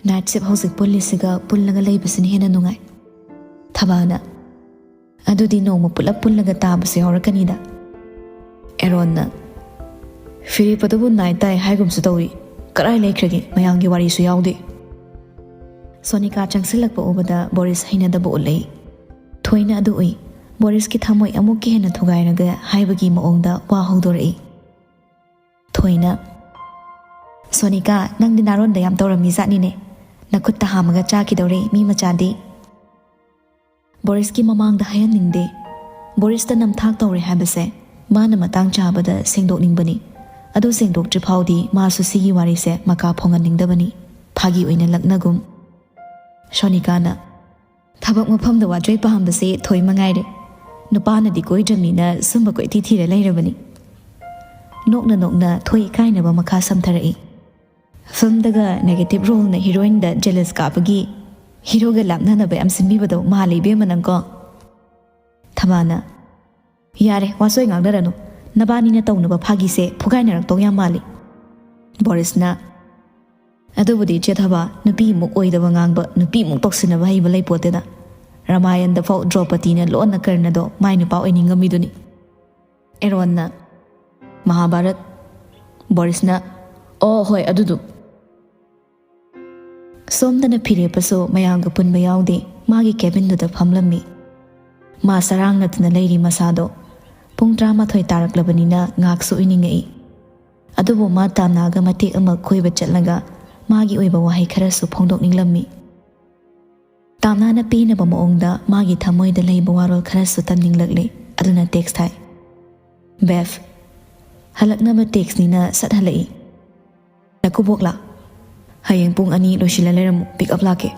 ꯅꯥꯏꯠ ꯁꯤꯞ ꯍꯧꯖꯤꯛ ꯄꯨꯜꯂꯤꯁꯤꯒ ꯄꯨꯜꯂꯒ ꯂꯩꯕꯁꯤꯅ ꯍꯦꯟꯅ ꯅꯨꯡꯉꯥꯏ"꯫ ꯊꯕꯥꯅ, "ꯑꯗꯨꯗꯤ ꯅꯣꯡꯃ ꯄꯨꯂꯞ ꯄꯨꯜꯂꯒ ꯇꯥꯕꯁꯨ ꯌꯥꯎꯔꯛꯀꯅꯤꯗ"꯫ ꯑꯦꯔꯣꯟꯅ, "ꯐꯤꯔꯦꯞ ꯑꯗꯨꯕꯨ ꯅꯥꯏꯠ ꯇꯥꯏ ꯍꯥꯏꯒꯨꯝꯁꯨ ꯇꯧꯏ꯫ ꯀꯔꯥꯏ ꯂꯩꯈ꯭ꯔꯒꯦ? ꯃꯌꯥꯝꯒꯤ ꯋꯥꯔꯤꯁꯨ ꯌꯥꯎꯗꯦ"꯫ ꯁꯣꯅꯤꯀꯥ ꯆꯪꯁꯤꯜꯂꯛꯄ ꯎꯕꯗ ꯕꯣꯔꯤꯁ ꯍꯩꯅꯗꯕ ꯎꯠꯂꯛꯏ꯫ ꯊꯣꯏꯅ ꯑꯗꯨ ꯎꯏ꯫ ꯕꯣꯔꯤꯁꯀꯤ ꯊꯃꯣꯏ ꯑꯃꯨꯛꯀ ꯍꯦꯟꯅ ꯊꯨꯒꯥꯏꯔꯒ ꯍꯥꯏꯕꯒꯤ ꯃꯑꯣꯡꯗ ꯋꯥ ꯍꯧꯗꯣꯔꯛꯏ꯫ ꯊꯣꯏꯅ, "ꯁꯣꯅꯤꯀꯥ, ꯅꯪꯗꯤ ꯅꯥꯔꯣꯟꯗ ꯌꯥꯝ ꯇꯧꯔꯝꯃꯤ ꯖꯥꯠꯅꯤꯅꯦ꯫ ꯅꯈꯨꯠꯇ ꯍꯥꯝꯃꯒ ꯆꯥꯈꯤꯗꯧꯔꯦ ꯃꯤ ꯃꯆꯥꯗꯤ"꯫ ꯕꯣꯔꯤꯁꯀꯤ ꯃꯃꯥꯡꯗ ꯍꯥꯏꯍꯟꯅꯤꯡꯗꯦ꯫ ꯕꯣꯔꯤꯁꯇ ꯅꯝꯊꯥꯛ ꯇꯧꯔꯦ ꯍꯥꯏꯕꯁꯦ ꯃꯥꯅ ꯃꯇꯥꯡ ꯆꯥꯕꯗ ꯁꯦꯡꯗꯣꯛꯅꯤꯡꯕꯅꯤ꯫ ꯑꯗꯨ ꯁꯦꯡꯗꯣꯛꯇ꯭ꯔꯤ ꯐꯥꯎꯗꯤ ꯃꯥꯁꯨ ꯁꯤꯒꯤ ꯋꯥꯔꯤꯁꯦ ꯃꯀꯥ ꯐꯣꯡꯍꯟꯅꯤꯡꯗꯕꯅꯤ꯫ ꯐꯥꯒꯤ ꯑꯣꯏꯅ ꯂꯛꯅꯒꯨꯝ꯫ ꯁꯣꯅꯤꯀꯥꯅ, "ꯊꯕꯛ ꯃꯐꯝꯗ ꯋꯥꯆꯣꯏ ꯄꯥꯝꯕꯁꯦ ꯊꯣꯏ ꯃꯉꯥꯏꯔꯦ꯫ ꯅꯨꯄꯥꯅꯗꯤ ꯀꯣꯏꯗ꯭ꯔꯕꯅꯤꯅ ꯁꯨꯝꯕ ꯀꯣꯏꯊꯤ ꯊꯤꯔ ꯂꯩꯔꯕꯅꯤ"꯫ ꯅꯣꯛꯅ ꯅꯣꯛꯅ ꯊꯣꯏ ꯏꯀꯥꯏꯅꯕ ꯃꯈꯥ ꯁꯝꯊꯔꯛꯏ꯫ "ꯐꯤꯜꯝꯗꯒ ꯅꯦꯒꯦꯇꯤꯚ ꯔꯣꯜꯅ ꯍꯤꯔꯣꯏꯟꯗ ꯖꯦꯂꯁ ꯀꯥꯕꯒꯤ ꯍꯤꯔꯣꯒ ꯂꯥꯞꯅꯅꯕ ꯌꯥꯝ ꯁꯤꯟꯕꯤꯕꯗꯣ ꯃꯥꯜꯂꯦ ꯏꯕꯦꯝꯃ ꯅꯪꯀꯣ"꯫ ꯊꯕꯥꯅ, "ꯌꯥꯔꯦ, ꯋꯥꯆꯣꯏ ꯉꯥꯡꯅꯔꯅꯨ꯫ ꯅꯕꯥꯅꯤꯅ ꯇꯧꯅꯕ ꯐꯥꯒꯤꯁꯦ ꯐꯨꯒꯥꯏꯅꯔꯛꯇꯧ ꯌꯥꯝ ꯃꯥꯜꯂꯤ"꯫ ꯕꯣꯔꯤꯁꯅ, "ꯑꯗꯨꯕꯨꯗꯤ ꯏꯆꯦ ꯊꯕꯥ, ꯅꯨꯄꯤꯃꯨꯛ ꯑꯣꯏꯗꯕ ꯉꯥꯡꯕ, ꯅꯨꯄꯤꯃꯨꯛ ꯇꯧꯁꯤꯟꯅꯕ ꯍꯩꯕ ꯂꯩꯄꯣꯠꯇꯦꯗ꯫ ꯔꯥꯃꯥꯌꯟꯗꯐꯥꯎ ꯗ꯭ꯔꯧꯄꯗꯤꯅ ꯂꯣꯟꯅ ꯀꯔꯅꯗꯣ ꯃꯥꯏ ꯅꯨꯄꯥ ꯑꯣꯏꯅꯤꯡꯉꯝꯃꯤꯗꯨꯅꯤ꯫ ꯑꯦꯔꯣꯟꯅ ꯃꯍꯥꯚꯥꯔꯠ, ꯕꯣꯔꯤꯁꯅ, "ꯑꯣ ꯍꯣꯏ, ꯑꯗꯨꯗꯨ"꯫ ꯁꯣꯝꯗꯅ ꯐꯤꯔꯦꯞꯄꯁꯨ ꯃꯌꯥꯝꯒ ꯄꯨꯟꯕ ꯌꯥꯎꯗꯦ, ꯃꯥꯒꯤ ꯀꯦꯕꯤꯟꯗꯨꯗ ꯐꯝꯂꯝꯃꯤ꯫ ꯃꯥ ꯆꯔꯥꯡꯅꯗꯅ ꯂꯩꯔꯤ ꯃꯁꯥꯗꯣ꯫ ꯄꯨꯡ ꯇꯔꯥꯃꯥꯊꯣꯏ ꯇꯥꯔꯛꯂꯕꯅꯤꯅ ꯉꯥꯏꯍꯥꯛꯁꯨ ꯎꯏꯅꯤꯡꯉꯛꯏ꯫ ꯑꯗꯨꯕꯨ ꯃꯥ ꯇꯥꯝꯅꯥꯒ ꯃꯇꯦꯛ ꯑꯃ ꯀꯣꯏꯕ ꯆꯠꯂꯒ ꯃꯥꯒꯤ ꯑꯣꯏꯕ ꯋꯥꯍꯩ ꯈꯔꯁꯨ ꯐꯣꯡꯗꯣꯛꯅꯤꯡꯂꯝꯃꯤ꯫ ꯇꯥꯝꯅꯥꯅ ꯄꯦꯟꯅꯕ ꯃꯑꯣꯡꯗ ꯃꯥꯒꯤ ꯊꯃꯣꯏꯗ ꯂꯩꯕ ꯋꯥꯔꯣꯜ ꯈꯔꯁꯨ ꯇꯝꯅꯤꯡꯂꯛꯂꯦ꯫ ꯑꯗꯨꯅ ꯇꯦꯛꯁ ꯊꯥꯏ, "ꯕꯦꯐ, ꯍꯜꯂꯛꯅꯕ ꯇꯦꯛꯁꯅꯤꯅ ꯁꯠ ꯍꯜꯂꯛꯏ꯫ ꯅꯀꯨꯕꯣꯛꯂꯥ? ꯍꯌꯦꯡ ꯄꯨꯡ ꯑꯅꯤ ꯂꯣꯏꯁꯤꯜꯂ ꯂꯩꯔꯝꯃꯨ, ꯄꯤꯛ ꯑꯞ ꯂꯥꯛꯀꯦ꯫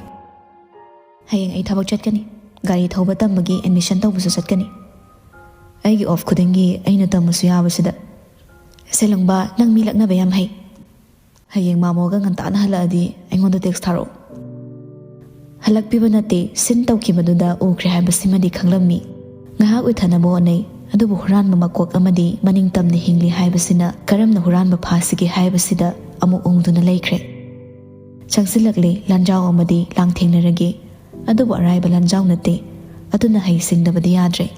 ꯍꯌꯦꯡ ꯑꯩ ꯊꯕꯛ ꯆꯠꯀꯅꯤ, ꯒꯥꯔꯤ ꯊꯧꯕ ꯇꯝꯕꯒꯤ ꯑꯦꯗꯃꯤꯁꯟ ꯇꯧꯕꯁꯨ ꯆꯠꯀꯅꯤ꯫ ꯑꯩꯒꯤ ꯑꯣꯐ ꯈꯨꯗꯤꯡꯒꯤ ꯑꯩꯅ ꯇꯝꯃꯁꯨ ꯌꯥꯕꯁꯤꯗ꯫ ꯁꯦꯂꯨꯡꯕ, ꯅꯪ ꯃꯤ ꯂꯛꯅꯕ ꯌꯥꯝ ꯍꯩ꯫ ꯍꯌꯦꯡ ꯃꯥꯃꯣꯒ ꯉꯟꯇꯥꯅ ꯍꯜꯂꯛꯑꯗꯤ ꯑꯩꯉꯣꯟꯗ ꯇꯦꯛꯁ ꯊꯥꯔꯛꯑꯣ"꯫ ꯍꯜꯂꯛꯄꯤꯕ ꯅꯠꯇꯦ, ꯁꯤꯟ ꯇꯧꯈꯤꯕꯗꯨꯗ ꯎꯈ꯭ꯔꯦ ꯍꯥꯏꯕꯁꯤꯃꯗꯤ ꯈꯪꯂꯝꯃꯤ꯫ ꯉꯥꯏꯍꯥꯛ ꯎꯏꯊꯅꯕ ꯍꯣꯠꯅꯩ, ꯑꯗꯨꯕꯨ ꯍꯨꯔꯥꯟꯕ ꯃꯀꯣꯛ ꯑꯃꯗꯤ ꯃꯅꯤꯡ ꯇꯝꯅ ꯍꯤꯡꯂꯤ ꯍꯥꯏꯕꯁꯤꯅ ꯀꯔꯝꯅ ꯍꯨꯔꯥꯟꯕ ꯐꯥꯁꯤꯒꯦ ꯍꯥꯏꯕꯁꯤꯗ ꯑꯃꯨꯛ ꯎꯪꯗꯨꯅ ꯂꯩꯈ꯭ꯔꯦ꯫ ꯆꯪꯁꯤꯜꯂꯛꯂꯦ, ꯂꯥꯟꯖꯥꯎ ꯑꯃꯗꯤ ꯂꯥꯡꯊꯦꯡꯅꯔꯒꯦ꯫ ꯑꯗꯨꯕꯨ ꯑꯔꯥꯏꯕ ꯂꯥꯟꯖꯥꯎ ꯅꯠꯇꯦ, ꯑꯗꯨꯅ ꯍꯩ ꯁꯤꯡꯗꯕꯗꯤ ꯌꯥꯗ꯭ꯔꯦ꯫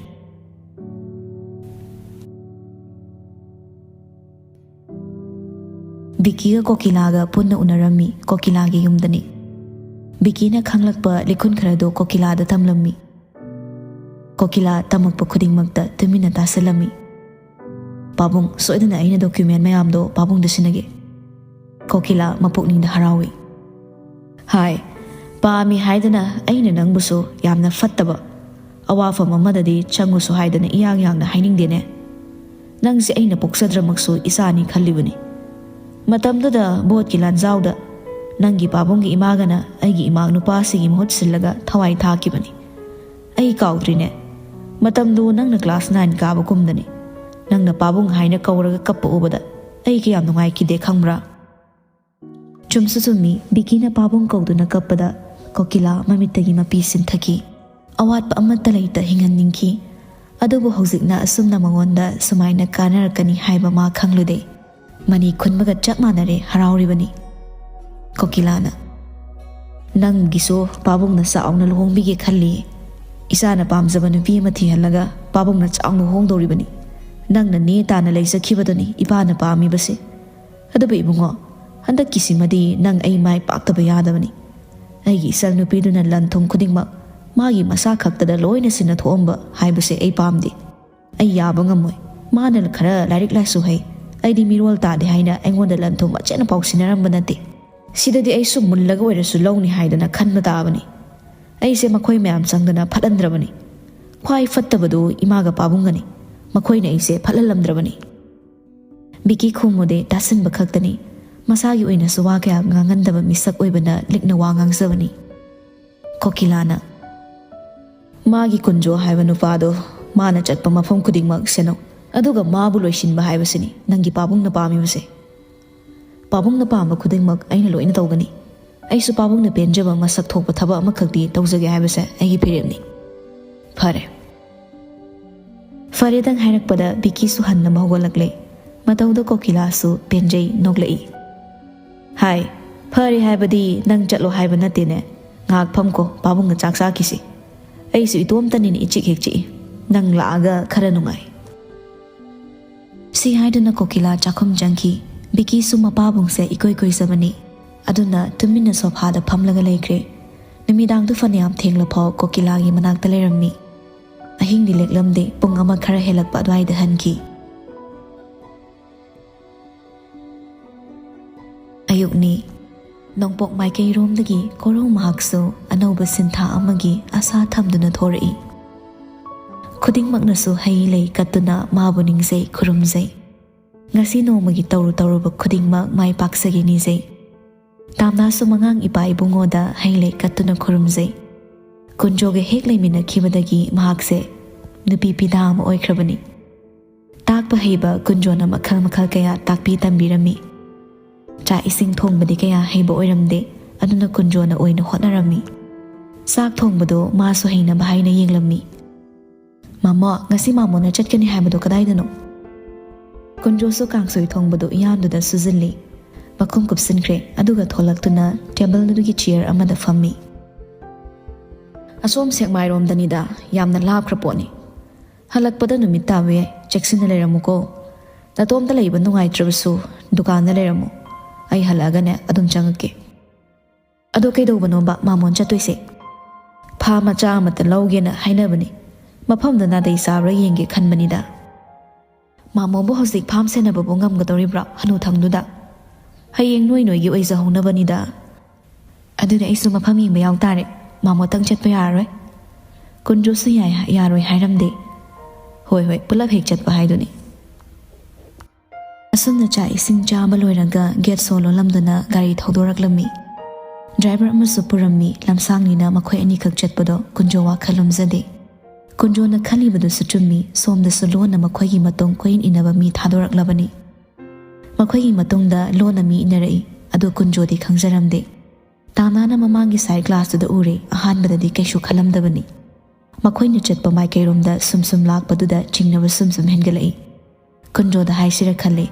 ꯕꯤꯀꯤꯒ ꯀꯣꯀꯤꯂꯥꯒ ꯄꯨꯟꯅ ꯎꯅꯔꯝꯃꯤ, ꯀꯣꯀꯤꯂꯥꯒꯤ ꯌꯨꯝꯗꯅꯤ꯫ ꯕꯤꯀꯤꯅ ꯈꯪꯂꯛꯄ ꯂꯤꯈꯨꯟ ꯈꯔꯗꯨ ꯀꯣꯀꯤꯂꯥꯗ ꯇꯝꯂꯝꯃꯤ꯫ ꯀꯣꯀꯤꯂꯥ ꯇꯝꯃꯛꯄ ꯈꯨꯗꯤꯡꯃꯛꯇ ꯇꯨꯃꯤꯟꯅ ꯇꯥꯁꯤꯜꯂꯝꯃꯤ꯫ "ꯄꯥꯕꯨꯡ, ꯁꯣꯏꯗꯅ ꯑꯩꯅ ꯗꯣꯀ꯭ꯌꯨꯃꯦꯟ ꯃꯌꯥꯝꯗꯣ ꯄꯥꯕꯨꯡꯗ ꯁꯤꯟꯅꯒꯦ"꯫ ꯀꯣꯀꯤꯂꯥ ꯃꯄꯨꯛꯅꯤꯡꯗ ꯍꯔꯥꯎꯏ꯫ "ꯍꯥꯏ, ꯄꯥꯝꯃꯤ ꯍꯥꯏꯗꯅ ꯑꯩꯅ ꯅꯪꯕꯨꯁꯨ ꯌꯥꯝꯅ ꯐꯠꯇꯕ, ꯑꯋꯥꯐꯝ ꯑꯃꯗꯗꯤ ꯆꯪꯉꯨꯁꯨ ꯍꯥꯏꯗꯅ ꯏꯌꯥꯡ ꯌꯥꯡꯅ ꯍꯥꯏꯅꯤꯡꯗꯦꯅꯦ꯫ ꯅꯪꯁꯦ ꯑꯩꯅ ꯄꯣꯛꯆꯗ꯭ꯔꯃꯛꯁꯨ ꯏꯆꯥꯅꯤ ꯈꯜꯂꯤꯕꯅꯤ꯫ ꯃꯇꯝꯗꯨꯗ ꯚꯣꯠꯀꯤ ꯂꯥꯟꯖꯥꯎꯗ ꯅꯪꯒꯤ ꯄꯥꯕꯨꯡꯒꯤ ꯏꯃꯥꯒꯅ ꯑꯩꯒꯤ ꯏꯃꯥ ꯅꯨꯄꯥꯁꯤꯒꯤ ꯃꯍꯨꯠ ꯁꯤꯜꯂꯒ ꯊꯋꯥꯏ ꯊꯥꯈꯤꯕꯅꯤ꯫ ꯑꯩ ꯀꯥꯎꯗ꯭ꯔꯤꯅꯦ꯫ ꯃꯇꯝꯗꯨ ꯅꯪꯅ ꯀ꯭ꯂꯥꯁ ꯅꯥꯏꯟ ꯀꯥꯕꯒꯨꯝꯗꯅꯤ꯫ ꯅꯪꯅ ꯄꯥꯕꯨꯡ ꯍꯥꯏꯅ ꯀꯧꯔꯒ ꯀꯞꯄ ꯎꯕꯗ ꯑꯩ ꯀꯌꯥꯝ ꯅꯨꯡꯉꯥꯏꯈꯤꯗꯦ ꯈꯪꯕ꯭ꯔꯥ?" ꯆꯨꯝꯁꯨ ꯆꯨꯝꯃꯤ, ꯕꯤꯀꯤꯅ ꯄꯥꯕꯨꯡ ꯀꯧꯗꯨꯅ ꯀꯞꯄꯗ ꯀꯣꯀꯤꯂꯥ ꯃꯃꯤꯠꯇꯒꯤ ꯃꯄꯤ ꯁꯤꯟꯊꯈꯤ꯫ ꯑꯋꯥꯠꯄ ꯑꯃꯠꯇ ꯂꯩꯇ ꯍꯤꯡꯍꯟꯅꯤꯡꯈꯤ꯫ ꯑꯗꯨꯕꯨ ꯍꯧꯖꯤꯛꯅ ꯑꯁꯨꯝꯅ ꯃꯉꯣꯟꯗ ꯁꯨꯃꯥꯏꯅ ꯀꯥꯟꯅꯔꯛꯀꯅꯤ ꯍꯥꯏꯕ ꯃꯥ ꯈꯪꯂꯨꯗꯦ꯫ ꯃꯅꯤ ꯈꯨꯟꯕꯒ ꯆꯞ ꯃꯥꯟꯅꯔꯦ ꯍꯔꯥꯎꯔꯤꯕꯅꯤ꯫ ꯀꯣꯀꯤꯂꯥꯅ, "ꯅꯪꯒꯤꯁꯨ ꯄꯥꯕꯨꯡꯅ ꯆꯥꯎꯅ ꯂꯨꯍꯣꯡꯕꯤꯒꯦ ꯈꯜꯂꯤ꯫ "ꯏꯆꯥꯅ ꯄꯥꯝꯖꯕ ꯅꯨꯄꯤ ꯑꯃ ꯊꯤꯍꯜꯂꯒ ꯄꯥꯕꯨꯡꯅ ꯆꯥꯎꯅ ꯍꯣꯡꯗꯧꯔꯤꯕꯅꯤ꯫ ꯅꯪꯅ ꯅꯦ ꯇꯥꯅ ꯂꯩꯖꯈꯤꯕꯗꯨꯅꯤ ꯏꯄꯥꯅ ꯄꯥꯝꯃꯤꯕꯁꯦ꯫ ꯑꯗꯨꯕꯨ ꯏꯕꯨꯡꯉꯣ, ꯍꯟꯗꯛꯀꯤꯁꯤꯃꯗꯤ ꯅꯪ ꯑꯩ ꯃꯥꯏ ꯄꯥꯛꯇꯕ ꯌꯥꯗꯕꯅꯤ꯫ ꯑꯩꯒꯤ ꯏꯆꯜ ꯅꯨꯄꯤꯗꯨꯅ ꯂꯟ ꯊꯨꯝ ꯈꯨꯗꯤꯡꯃꯛ ꯃꯥꯒꯤ ꯃꯁꯥ ꯈꯛꯇꯗ ꯂꯣꯏꯅ ꯁꯤꯟꯅꯊꯣꯛꯑꯝꯕ ꯍꯥꯏꯕꯁꯦ ꯑꯩ ꯄꯥꯝꯗꯦ꯫ ꯑꯩ ꯌꯥꯕ ꯉꯝꯃꯣꯏ꯫ ꯃꯥꯅ ꯈꯔ ꯂꯥꯏꯔꯤꯛ ꯂꯥꯏꯁꯨ ꯍꯩ, ꯑꯩꯗꯤ ꯃꯤꯔꯣꯜ ꯇꯥꯗꯦ ꯍꯥꯏꯅ ꯑꯩꯉꯣꯟꯗ ꯂꯟ ꯊꯨꯝ ꯃꯆꯦꯠ ꯑꯃꯐꯥꯎ ꯁꯤꯟꯅꯔꯝꯕ ꯅꯠꯇꯦ꯫ ꯁꯤꯗꯗꯤ ꯑꯩꯁꯨ ꯃꯨꯜꯂꯒ ꯑꯣꯏꯔꯁꯨ ꯂꯧꯅꯤ ꯍꯥꯏꯗꯅ ꯈꯟꯕ ꯇꯥꯕꯅꯤ꯫ ꯑꯩꯁꯦ ꯃꯈꯣꯏ ꯃꯌꯥꯝ ꯆꯪꯗꯅ ꯐꯠꯍꯟꯗ꯭ꯔꯕꯅꯤ꯫ ꯈ꯭ꯋꯥꯏ ꯐꯠꯇꯕꯗꯨ ꯏꯃꯥꯒ ꯄꯥꯕꯨꯡꯒꯅꯤ꯫ ꯃꯈꯣꯏꯅ ꯑꯩꯁꯦ ꯐꯠꯍꯜꯂꯝꯗ꯭ꯔꯕꯅꯤ꯫" ꯕꯤꯀꯤ ꯈꯨꯝꯃꯨꯗꯦ, ꯇꯥꯁꯤꯟꯕ ꯈꯛꯇꯅꯤ꯫ ꯃꯁꯥꯒꯤ ꯑꯣꯏꯅꯁꯨ ꯋꯥ ꯀꯌꯥ ꯉꯥꯡꯍꯟꯗꯕ ꯃꯤꯁꯛ ꯑꯣꯏꯕꯅ ꯂꯤꯛꯅ ꯋꯥ ꯉꯥꯡꯖꯕꯅꯤ꯫ ꯀꯣꯀꯤꯂꯥꯅ, "ꯃꯥꯒꯤ ꯀꯨꯟꯖꯣ ꯍꯥꯏꯕ ꯅꯨꯄꯥꯗꯣ ꯃꯥꯅ ꯆꯠꯄ ꯃꯐꯝ ꯈꯨꯗꯤꯡꯃꯛ ꯁꯦꯟꯅꯧ, ꯑꯗꯨꯒ ꯃꯥꯕꯨ ꯂꯣꯏꯁꯤꯟꯕ ꯍꯥꯏꯕꯁꯤꯅꯤ ꯅꯪꯒꯤ ꯄꯥꯕꯨꯡꯅ ꯄꯥꯝꯃꯤꯕꯁꯦ꯫ ꯄꯥꯕꯨꯡꯅ ꯄꯥꯝꯕ ꯈꯨꯗꯤꯡꯃꯛ ꯑꯩꯅ ꯂꯣꯏꯅ ꯇꯧꯒꯅꯤ꯫ ꯑꯩꯁꯨ ꯄꯥꯕꯨꯡꯅ ꯄꯦꯟꯖꯕ ꯃꯁꯛ ꯊꯣꯛꯄ ꯊꯕꯛ ꯑꯃꯈꯛꯇꯤ ꯇꯧꯖꯒꯦ ꯍꯥꯏꯕꯁꯦ ꯑꯩꯒꯤ ꯐꯤꯔꯦꯞꯅꯤ꯫" "ꯐꯔꯦ꯫" ꯐꯔꯦꯗꯪ ꯍꯥꯏꯔꯛꯄꯗ ꯕꯤꯀꯤꯁꯨ ꯍꯟꯅꯕ ꯍꯧꯒꯠꯂꯛꯂꯦ꯫ ꯃꯇꯧꯗ ꯀꯣꯀꯤꯂꯥꯁꯨ ꯄꯦꯟꯖꯩ, ꯅꯣꯛꯂꯛꯏ꯫ "ꯍꯥꯏ, ꯐꯔꯦ ꯍꯥꯏꯕꯗꯤ ꯅꯪ ꯆꯠꯂꯣ ꯍꯥꯏꯕ ꯅꯠꯇꯦꯅꯦ꯫ ꯉꯥꯏꯍꯥꯛ ꯐꯝꯀꯣ, ꯄꯥꯕꯨꯡꯒ ꯆꯥꯛ ꯆꯥꯈꯤꯁꯤ꯫ ꯑꯩꯁꯨ ꯏꯇꯣꯝꯇꯅꯤꯅ ꯏꯆꯤꯛ ꯍꯦꯛ ꯆꯤꯛꯏ꯫ ꯅꯪ ꯂꯥꯛꯑꯒ ꯈꯔ ꯅꯨꯡꯉꯥꯏ꯫" ꯁꯤ ꯍꯥꯏꯗꯨꯅ ꯀꯣꯀꯤꯂꯥ ꯆꯥꯛꯈꯨꯝ ꯆꯪꯈꯤ꯫ ꯕꯤꯀꯤꯁꯨ ꯃꯄꯥꯕꯨꯡꯁꯦ ꯏꯀꯣꯏ ꯀꯣꯏꯖꯕꯅꯤ꯫ ꯑꯗꯨꯅ ꯇꯨꯃꯤꯟꯅ ꯁꯣꯐꯥꯗ ꯐꯝꯂꯒ ꯂꯩꯈ꯭ꯔꯦ꯫ ꯅꯨꯃꯤꯗꯥꯡꯗꯨ ꯐꯅꯌꯥꯝ ꯊꯦꯡꯂꯐꯥꯎ ꯀꯣꯀꯤꯂꯥꯒꯤ ꯃꯅꯥꯛꯇ ꯂꯩꯔꯝꯃꯤ꯫ ꯑꯍꯤꯡꯗꯤ ꯂꯦꯛꯂꯝꯗꯦ, ꯄꯨꯡ ꯑꯃ ꯈꯔ ꯍꯦꯜꯂꯛꯄ ꯑꯗꯨꯋꯥꯏꯗ ꯍꯟꯈꯤ꯫ ꯑꯌꯨꯛꯅꯤ꯫ ꯅꯣꯡꯄꯣꯛ ꯃꯥꯏꯀꯩꯔꯣꯝꯗꯒꯤ ꯀꯣꯔꯧ ꯃꯍꯥꯛꯁꯨ ꯑꯅꯧꯕ ꯁꯤꯟꯊꯥ ꯑꯃꯒꯤ ꯑꯁꯥ ꯊꯝꯗꯨꯅ ꯊꯣꯔꯛꯏ꯫ ꯈꯨꯗꯤꯡꯃꯛꯅꯁꯨ ꯍꯩ ꯂꯩ ꯀꯠꯇꯨꯅ ꯃꯥꯕꯨ ꯅꯤꯡꯖꯩ, ꯈꯨꯔꯨꯝꯖꯩ꯫ ꯉꯁꯤ ꯅꯣꯡꯃꯒꯤ ꯇꯧꯔꯨ ꯇꯧꯔꯨꯕ ꯈꯨꯗꯤꯡꯃꯛ ꯃꯥꯏ ꯄꯥꯛꯆꯒꯦ ꯅꯤꯖꯩ꯫ ꯇꯥꯝꯅꯥꯁꯨ ꯃꯉꯥꯡ ꯏꯄꯥ ꯏꯕꯨꯡꯉꯣꯗ ꯍꯩ ꯂꯩ ꯀꯠꯇꯨꯅ ꯈꯨꯔꯨꯝꯖꯩ꯫ ꯀꯨꯟꯖꯣꯒ ꯍꯦꯛ ꯂꯩꯃꯤꯟꯅꯈꯤꯕꯗꯒꯤ ꯃꯍꯥꯛꯁꯦ ꯅꯨꯄꯤ ꯄꯤꯗꯥ ꯑꯃ ꯑꯣꯏꯈ꯭ꯔꯕꯅꯤ꯫ ꯇꯥꯛꯄ ꯍꯩꯕ ꯀꯨꯟꯖꯣꯅ ꯃꯈꯜ ꯃꯈꯜ ꯀꯌꯥ ꯇꯥꯛꯄꯤ ꯇꯝꯕꯤꯔꯝꯃꯤ꯫ ꯆꯥꯛ ꯏꯁꯤꯡ ꯊꯣꯡꯕꯗꯤ ꯀꯌꯥ ꯍꯩꯕ ꯑꯣꯏꯔꯝꯗꯦ, ꯑꯗꯨꯅ ꯀꯨꯟꯖꯣꯅ ꯑꯣꯏꯅ ꯍꯣꯠꯅꯔꯝꯃꯤ꯫ ꯆꯥꯛ ꯊꯣꯡꯕꯗꯣ ꯃꯥꯁꯨ ꯍꯩꯅꯕ ꯍꯥꯏꯅ ꯌꯦꯡꯂꯝꯃꯤ꯫ "ꯃꯥꯃꯣ, ꯉꯁꯤ ꯃꯥꯃꯣꯅ ꯆꯠꯀꯅꯤ ꯍꯥꯏꯕꯗꯣ ꯀꯗꯥꯏꯗꯅꯣ?" ꯀꯨꯟꯖꯣꯁꯨ ꯀꯥꯡꯁꯣꯏ ꯊꯣꯡꯕꯗꯨ ꯎꯌꯥꯟꯗꯨꯗ ꯁꯨꯖꯤꯜꯂꯤ꯫ ꯃꯈꯨꯝ ꯀꯨꯞꯁꯤꯟꯈ꯭ꯔꯦ, ꯑꯗꯨꯒ ꯊꯣꯛꯂꯛꯇꯨꯅ ꯇꯦꯕꯜ ꯑꯗꯨꯒꯤ ꯆꯤꯌꯔ ꯑꯃꯗ ꯐꯝꯃꯤ꯫ ꯑꯁꯣꯝ ꯁꯦꯛꯃꯥꯏꯔꯣꯝꯗꯅꯤꯗ, ꯌꯥꯝꯅ ꯂꯥꯞꯈ꯭ꯔ ꯄꯣꯠꯅꯤ꯫ ꯍꯜꯂꯛꯄꯗ ꯅꯨꯃꯤꯠ ꯇꯥꯕ ꯌꯥꯏ, ꯆꯦꯛꯁꯤꯟꯅ ꯂꯩꯔꯝꯃꯨꯀꯣ꯫ ꯅꯇꯣꯝꯇ ꯂꯩꯕ ꯅꯨꯡꯉꯥꯏꯇ꯭ꯔꯕꯁꯨ ꯗꯨꯀꯥꯟꯗ ꯂꯩꯔꯝꯃꯨ, ꯑꯩ ꯍꯜꯂꯛꯑꯒꯅꯦ ꯑꯗꯨꯝ ꯆꯪꯉꯛꯀꯦ꯫ ꯑꯗꯣ ꯀꯩꯗꯧꯕꯅꯣꯕ ꯃꯥꯃꯣꯟ ꯆꯠꯇꯣꯏꯁꯦ? ꯐꯥ ꯃꯆꯥ ꯑꯃꯇ ꯂꯧꯒꯦꯅ ꯍꯥꯏꯅꯕꯅꯤ꯫ ꯃꯐꯝꯗ ꯅꯥꯗꯩ ꯆꯥꯕ꯭ꯔꯥ ꯌꯦꯡꯒꯦ ꯈꯟꯕꯅꯤꯗ꯫ ꯃꯥꯃꯣꯕꯨ ꯍꯧꯖꯤꯛ ꯐꯥꯝ ꯁꯦꯟꯅꯕꯕꯨ ꯉꯝꯒꯗꯧꯔꯤꯕ꯭ꯔꯥ ꯍꯅꯨꯊꯪꯗꯨꯗ? ꯍꯌꯦꯡ ꯅꯣꯏ ꯅꯣꯏꯒꯤ ꯑꯣꯏꯖꯍꯧꯅꯕꯅꯤꯗ꯫ ꯑꯗꯨꯗꯤ ꯑꯩꯁꯨ ꯃꯐꯝ ꯌꯦꯡꯕ ꯌꯥꯎ ꯇꯥꯔꯦ꯫ ꯃꯥꯃꯣꯇꯪ ꯆꯠꯄ ꯌꯥꯔꯔꯣꯏ꯫ ꯀꯨꯟꯖꯣꯁꯨ ꯌꯥꯏ ꯌꯥꯔꯣꯏ ꯍꯥꯏꯔꯝꯗꯦ꯫ ꯍꯣꯏ ꯍꯣꯏ, ꯄꯨꯂꯞ ꯍꯦꯛ ꯆꯠꯄ ꯍꯥꯏꯗꯨꯅꯤ꯫ ꯑꯁꯨꯝꯅ ꯆꯥꯛ ꯏꯁꯤꯡ ꯆꯥꯕ ꯂꯣꯏꯔꯒ ꯒꯦꯠ ꯁꯣ ꯂꯣꯜꯂꯝꯗꯨꯅ ꯒꯥꯔꯤ ꯊꯧꯗꯣꯔꯛꯂꯝꯃꯤ꯫ ꯗ꯭ꯔꯥꯏꯚꯔ ꯑꯃꯁꯨ ꯄꯨꯔꯝꯃꯤ꯫ ꯂꯝꯁꯥꯡꯅꯤꯅ ꯃꯈꯣꯏ ꯑꯅꯤꯈꯛ ꯆꯠꯄꯗꯣ ꯀꯨꯟꯖꯣ ꯋꯥꯈꯜ ꯂꯨꯝꯖꯗꯦ꯫ ꯀꯨꯟꯖꯣꯅ ꯈꯜꯂꯤꯕꯗꯨꯁꯨ ꯆꯨꯝꯃꯤ꯫ ꯁꯣꯝꯗꯁꯨ ꯂꯣꯟꯅ ꯃꯈꯣꯏꯒꯤ ꯃꯇꯨꯡ ꯀꯣꯏꯏꯟ ꯏꯟꯅꯕ ꯃꯤ ꯊꯥꯗꯣꯔꯛꯂꯕꯅꯤ꯫ ꯃꯈꯣꯏꯒꯤ ꯃꯇꯨꯡꯗ ꯂꯣꯟꯅ ꯃꯤ ꯏꯟꯅꯔꯛꯏ꯫ ꯑꯗꯨ ꯀꯨꯟꯖꯣꯗꯤ ꯈꯪꯖꯔꯝꯗꯦ꯫ ꯇꯥꯅꯥꯅ ꯃꯃꯥꯡꯒꯤ ꯁꯥꯏꯠ ꯒ꯭ꯂꯥꯁꯇꯨꯗ ꯎꯔꯦ꯫ ꯑꯍꯥꯟꯕꯗꯗꯤ ꯀꯩꯁꯨ ꯈꯜꯂꯝꯗꯕꯅꯤ꯫ ꯃꯈꯣꯏꯅ ꯆꯠꯄ ꯃꯥꯏꯀꯩꯔꯣꯝꯗ ꯁꯨꯝ ꯁꯨꯝ ꯂꯥꯛꯄꯗꯨꯗ ꯆꯤꯡꯅꯕ ꯁꯨꯝ ꯁꯨꯝ ꯍꯦꯟꯒꯠꯂꯛꯏ꯫ ꯀꯨꯟꯖꯣꯗ ꯍꯥꯏꯁꯤꯔ ꯈꯜꯂꯤ,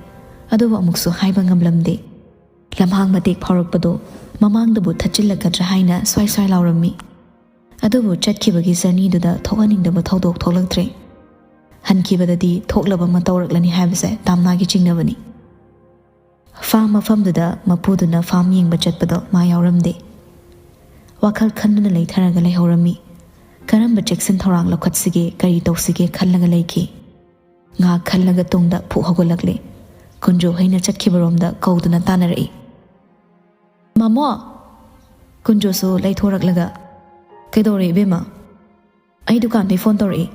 ꯑꯗꯨꯕꯨ ꯑꯃꯨꯛꯁꯨ ꯍꯥꯏꯕ ꯉꯝꯂꯝꯗꯦ꯫ ꯂꯝꯍꯥꯡ ꯃꯇꯦꯛ ꯐꯥꯎꯔꯛꯄꯗꯣ ꯃꯃꯥꯡꯗꯕꯨ ꯊꯠꯆꯤꯜꯂꯛꯀꯗ꯭ꯔꯥ ꯍꯥꯏꯅ ꯁ꯭ꯋꯥꯏ ꯁ꯭ꯋꯥꯏ ꯂꯥꯎꯔꯝꯃꯤ꯫ ꯑꯗꯨꯕꯨ ꯆꯠꯈꯤꯕꯒꯤ ꯖꯔꯅꯤꯗꯨꯗ ꯊꯣꯛꯍꯟꯅꯤꯡꯗꯕ ꯊꯧꯗꯣꯛ ꯊꯣꯛꯂꯛꯇ꯭ꯔꯦ꯫ ꯍꯟꯈꯤꯕꯗꯗꯤ ꯊꯣꯛꯂꯕ ꯑꯃ ꯇꯧꯔꯛꯂꯅꯤ ꯍꯥꯏꯕꯁꯦ ꯇꯥꯝꯅꯥꯒꯤ ꯆꯤꯡꯅꯕꯅꯤ꯫ ꯐꯥꯝ ꯃꯐꯝꯗꯨꯗ ꯃꯄꯨꯗꯨꯅ ꯐꯥꯝ ꯌꯦꯡꯕ ꯆꯠꯄꯗꯣ ꯃꯥ ꯌꯥꯎꯔꯝꯗꯦ꯫ ꯋꯥꯈꯜ ꯈꯟꯗꯨꯅ ꯂꯩꯊꯔꯒ ꯂꯩꯍꯧꯔꯝꯃꯤ꯫ ꯀꯔꯝꯕ ꯆꯦꯛꯁꯤꯟ ꯊꯧꯔꯥꯡ ꯂꯧꯈꯠꯁꯤꯒꯦ, ꯀꯔꯤ ꯇꯧꯁꯤꯒꯦ ꯈꯜꯂꯒ ꯂꯩꯈꯤ꯫ ꯉꯥꯏꯍꯥꯛ ꯈꯜꯂꯒ ꯇꯨꯡꯗ ꯐꯨꯛ ꯍꯧꯒꯠꯂꯛꯂꯦ꯫ ꯀꯨꯟꯖꯣ ꯍꯣꯏꯅ ꯆꯠꯈꯤꯕꯔꯣꯝꯗ ꯀꯧꯗꯨꯅ ꯇꯥꯅꯔꯛꯏ꯫ "ꯃꯥꯃꯣ!" ꯀꯨꯟꯖꯣꯁꯨ ꯂꯩꯊꯣꯔꯛꯂꯒ, "ꯀꯩꯗꯧꯔꯦ ꯏꯕꯦꯝꯃ?" "ꯑꯩ ꯗꯨꯀꯥꯟꯗꯩ ꯐꯣꯟ ꯇꯧꯔꯛꯏ꯫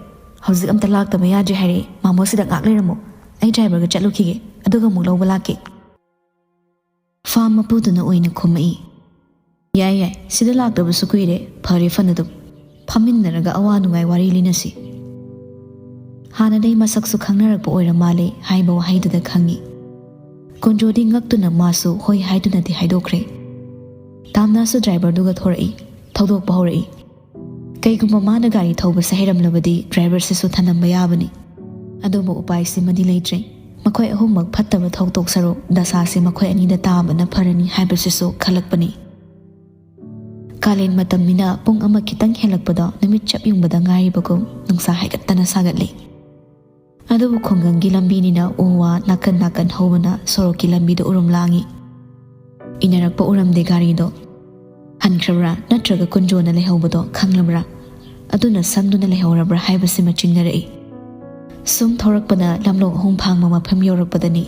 ꯍꯧꯖꯤꯛ ꯑꯝꯇ ꯂꯥꯛꯇꯕ ꯌꯥꯗ꯭ꯔꯦ ꯍꯥꯏꯔꯛꯏ꯫ ꯃꯥꯃꯣ ꯁꯤꯗ ꯉꯥꯛ ꯂꯩꯔꯝꯃꯣ꯫ ꯑꯩ ꯗ꯭ꯔꯥꯏꯚꯔꯒ ꯆꯠꯂꯨꯈꯤꯒꯦ, ꯑꯗꯨꯒ ꯑꯃꯨꯛ ꯂꯧꯕ ꯂꯥꯛꯀꯦ꯫" ꯐꯥꯝ ꯃꯄꯨꯗꯨꯅ ꯑꯣꯏꯅ ꯈꯨꯝꯃꯛꯏ꯫ "ꯌꯥꯏ ꯌꯥꯏ, ꯁꯤꯗ ꯂꯥꯛꯇꯕꯁꯨ ꯀꯨꯏꯔꯦ꯫ ꯐꯔꯦ ꯐꯅ ꯑꯗꯨꯝ ꯐꯝꯃꯤꯟꯅꯔꯒ ꯑꯋꯥ ꯅꯨꯡꯉꯥꯏ ꯋꯥꯔꯤ ꯂꯤꯅꯁꯤ꯫" ꯍꯥꯟꯅꯗꯩ ꯃꯁꯛꯁꯨ ꯈꯪꯅꯔꯛꯄ ꯑꯣꯏꯔ ꯃꯥꯜꯂꯦ ꯍꯥꯏꯕ ꯋꯥꯍꯩꯗꯨꯗ ꯈꯪꯉꯤ꯫ ꯀꯣꯟꯖꯣꯗꯤ ꯉꯛꯇꯨꯅ ꯃꯥꯁꯨ ꯍꯣꯏ ꯍꯥꯏꯗꯨꯅꯗꯤ ꯍꯥꯏꯗꯣꯛꯈ꯭ꯔꯦ꯫ ꯇꯥꯝꯅꯥꯁꯨ ꯗ꯭ꯔꯥꯏꯚꯔꯗꯨꯒ ꯊꯣꯔꯛꯏ, ꯊꯧꯗꯣꯛꯄ ꯍꯧꯔꯛꯏ꯫ ꯀꯩꯒꯨꯝꯕ ꯃꯥꯅ ꯒꯥꯔꯤ ꯊꯧꯕꯁꯦ ꯍꯩꯔꯝꯂꯕꯗꯤ ꯗ꯭ꯔꯥꯏꯚꯔꯁꯤꯁꯨ ꯊꯅꯝꯕ ꯌꯥꯕꯅꯤ꯫ ꯑꯗꯨꯕꯨ ꯎꯄꯥꯏꯁꯤꯃꯗꯤ ꯂꯩꯇ꯭ꯔꯦ꯫ ꯃꯈꯣꯏ ꯑꯍꯨꯝꯃꯛ ꯐꯠꯇꯕ ꯊꯧꯗꯣꯛ ꯁꯔꯨꯛ ꯗꯁꯥꯁꯤ ꯃꯈꯣꯏ ꯑꯅꯤꯗ ꯇꯥꯕꯅ ꯐꯔꯅꯤ ꯍꯥꯏꯕꯁꯤꯁꯨ ꯈꯜꯂꯛꯄꯅꯤ꯫ ꯀꯥꯂꯦꯟ ꯃꯇꯝꯅꯤꯅ ꯄꯨꯡ ꯑꯃ ꯈꯤꯇꯪ ꯍꯦꯜꯂꯛꯄꯗꯣ ꯅꯨꯃꯤꯠ ꯆꯞ ꯌꯨꯡꯕꯗ ꯉꯥꯏꯔꯤꯕꯒꯨꯝ ꯅꯨꯡꯁꯥ ꯍꯥꯏꯒꯠꯇꯅ ꯁꯥꯒꯠꯂꯤ꯫ ꯑꯗꯨꯕꯨ ꯈꯨꯡꯒꯪꯒꯤ ꯂꯝꯕꯤꯅꯤꯅ ꯎ ꯋꯥ ꯅꯥꯀꯟ ꯅꯥꯀꯟ ꯍꯧꯕꯅ ꯁꯣꯔꯣꯛꯀꯤ ꯂꯝꯕꯤꯗ ꯎꯔꯨꯝ ꯂꯥꯡꯏ꯫ ꯏꯟꯅꯔꯛꯄ ꯎꯔꯝꯗꯦ ꯒꯥꯔꯤꯗꯣ꯫ ꯍꯟꯈ꯭ꯔꯕ꯭ꯔꯥ ꯅꯠꯇ꯭ꯔꯒ ꯀꯨꯟꯖꯣꯅ ꯂꯩꯍꯧꯕꯗꯣ ꯈꯪꯂꯕ꯭ꯔꯥ? ꯑꯗꯨꯅ ꯁꯝꯗꯨꯅ ꯂꯩꯍꯧꯔꯕ꯭ꯔꯥ ꯍꯥꯏꯕꯁꯤꯃ ꯆꯤꯡꯅꯔꯛꯏ꯫ ꯁꯨꯝ ꯊꯧꯔꯛꯄꯅ ꯂꯝꯂꯣꯡ ꯑꯍꯨꯝ ꯐꯥꯡꯕ ꯃꯐꯝ ꯌꯧꯔꯛꯄꯗꯅꯤ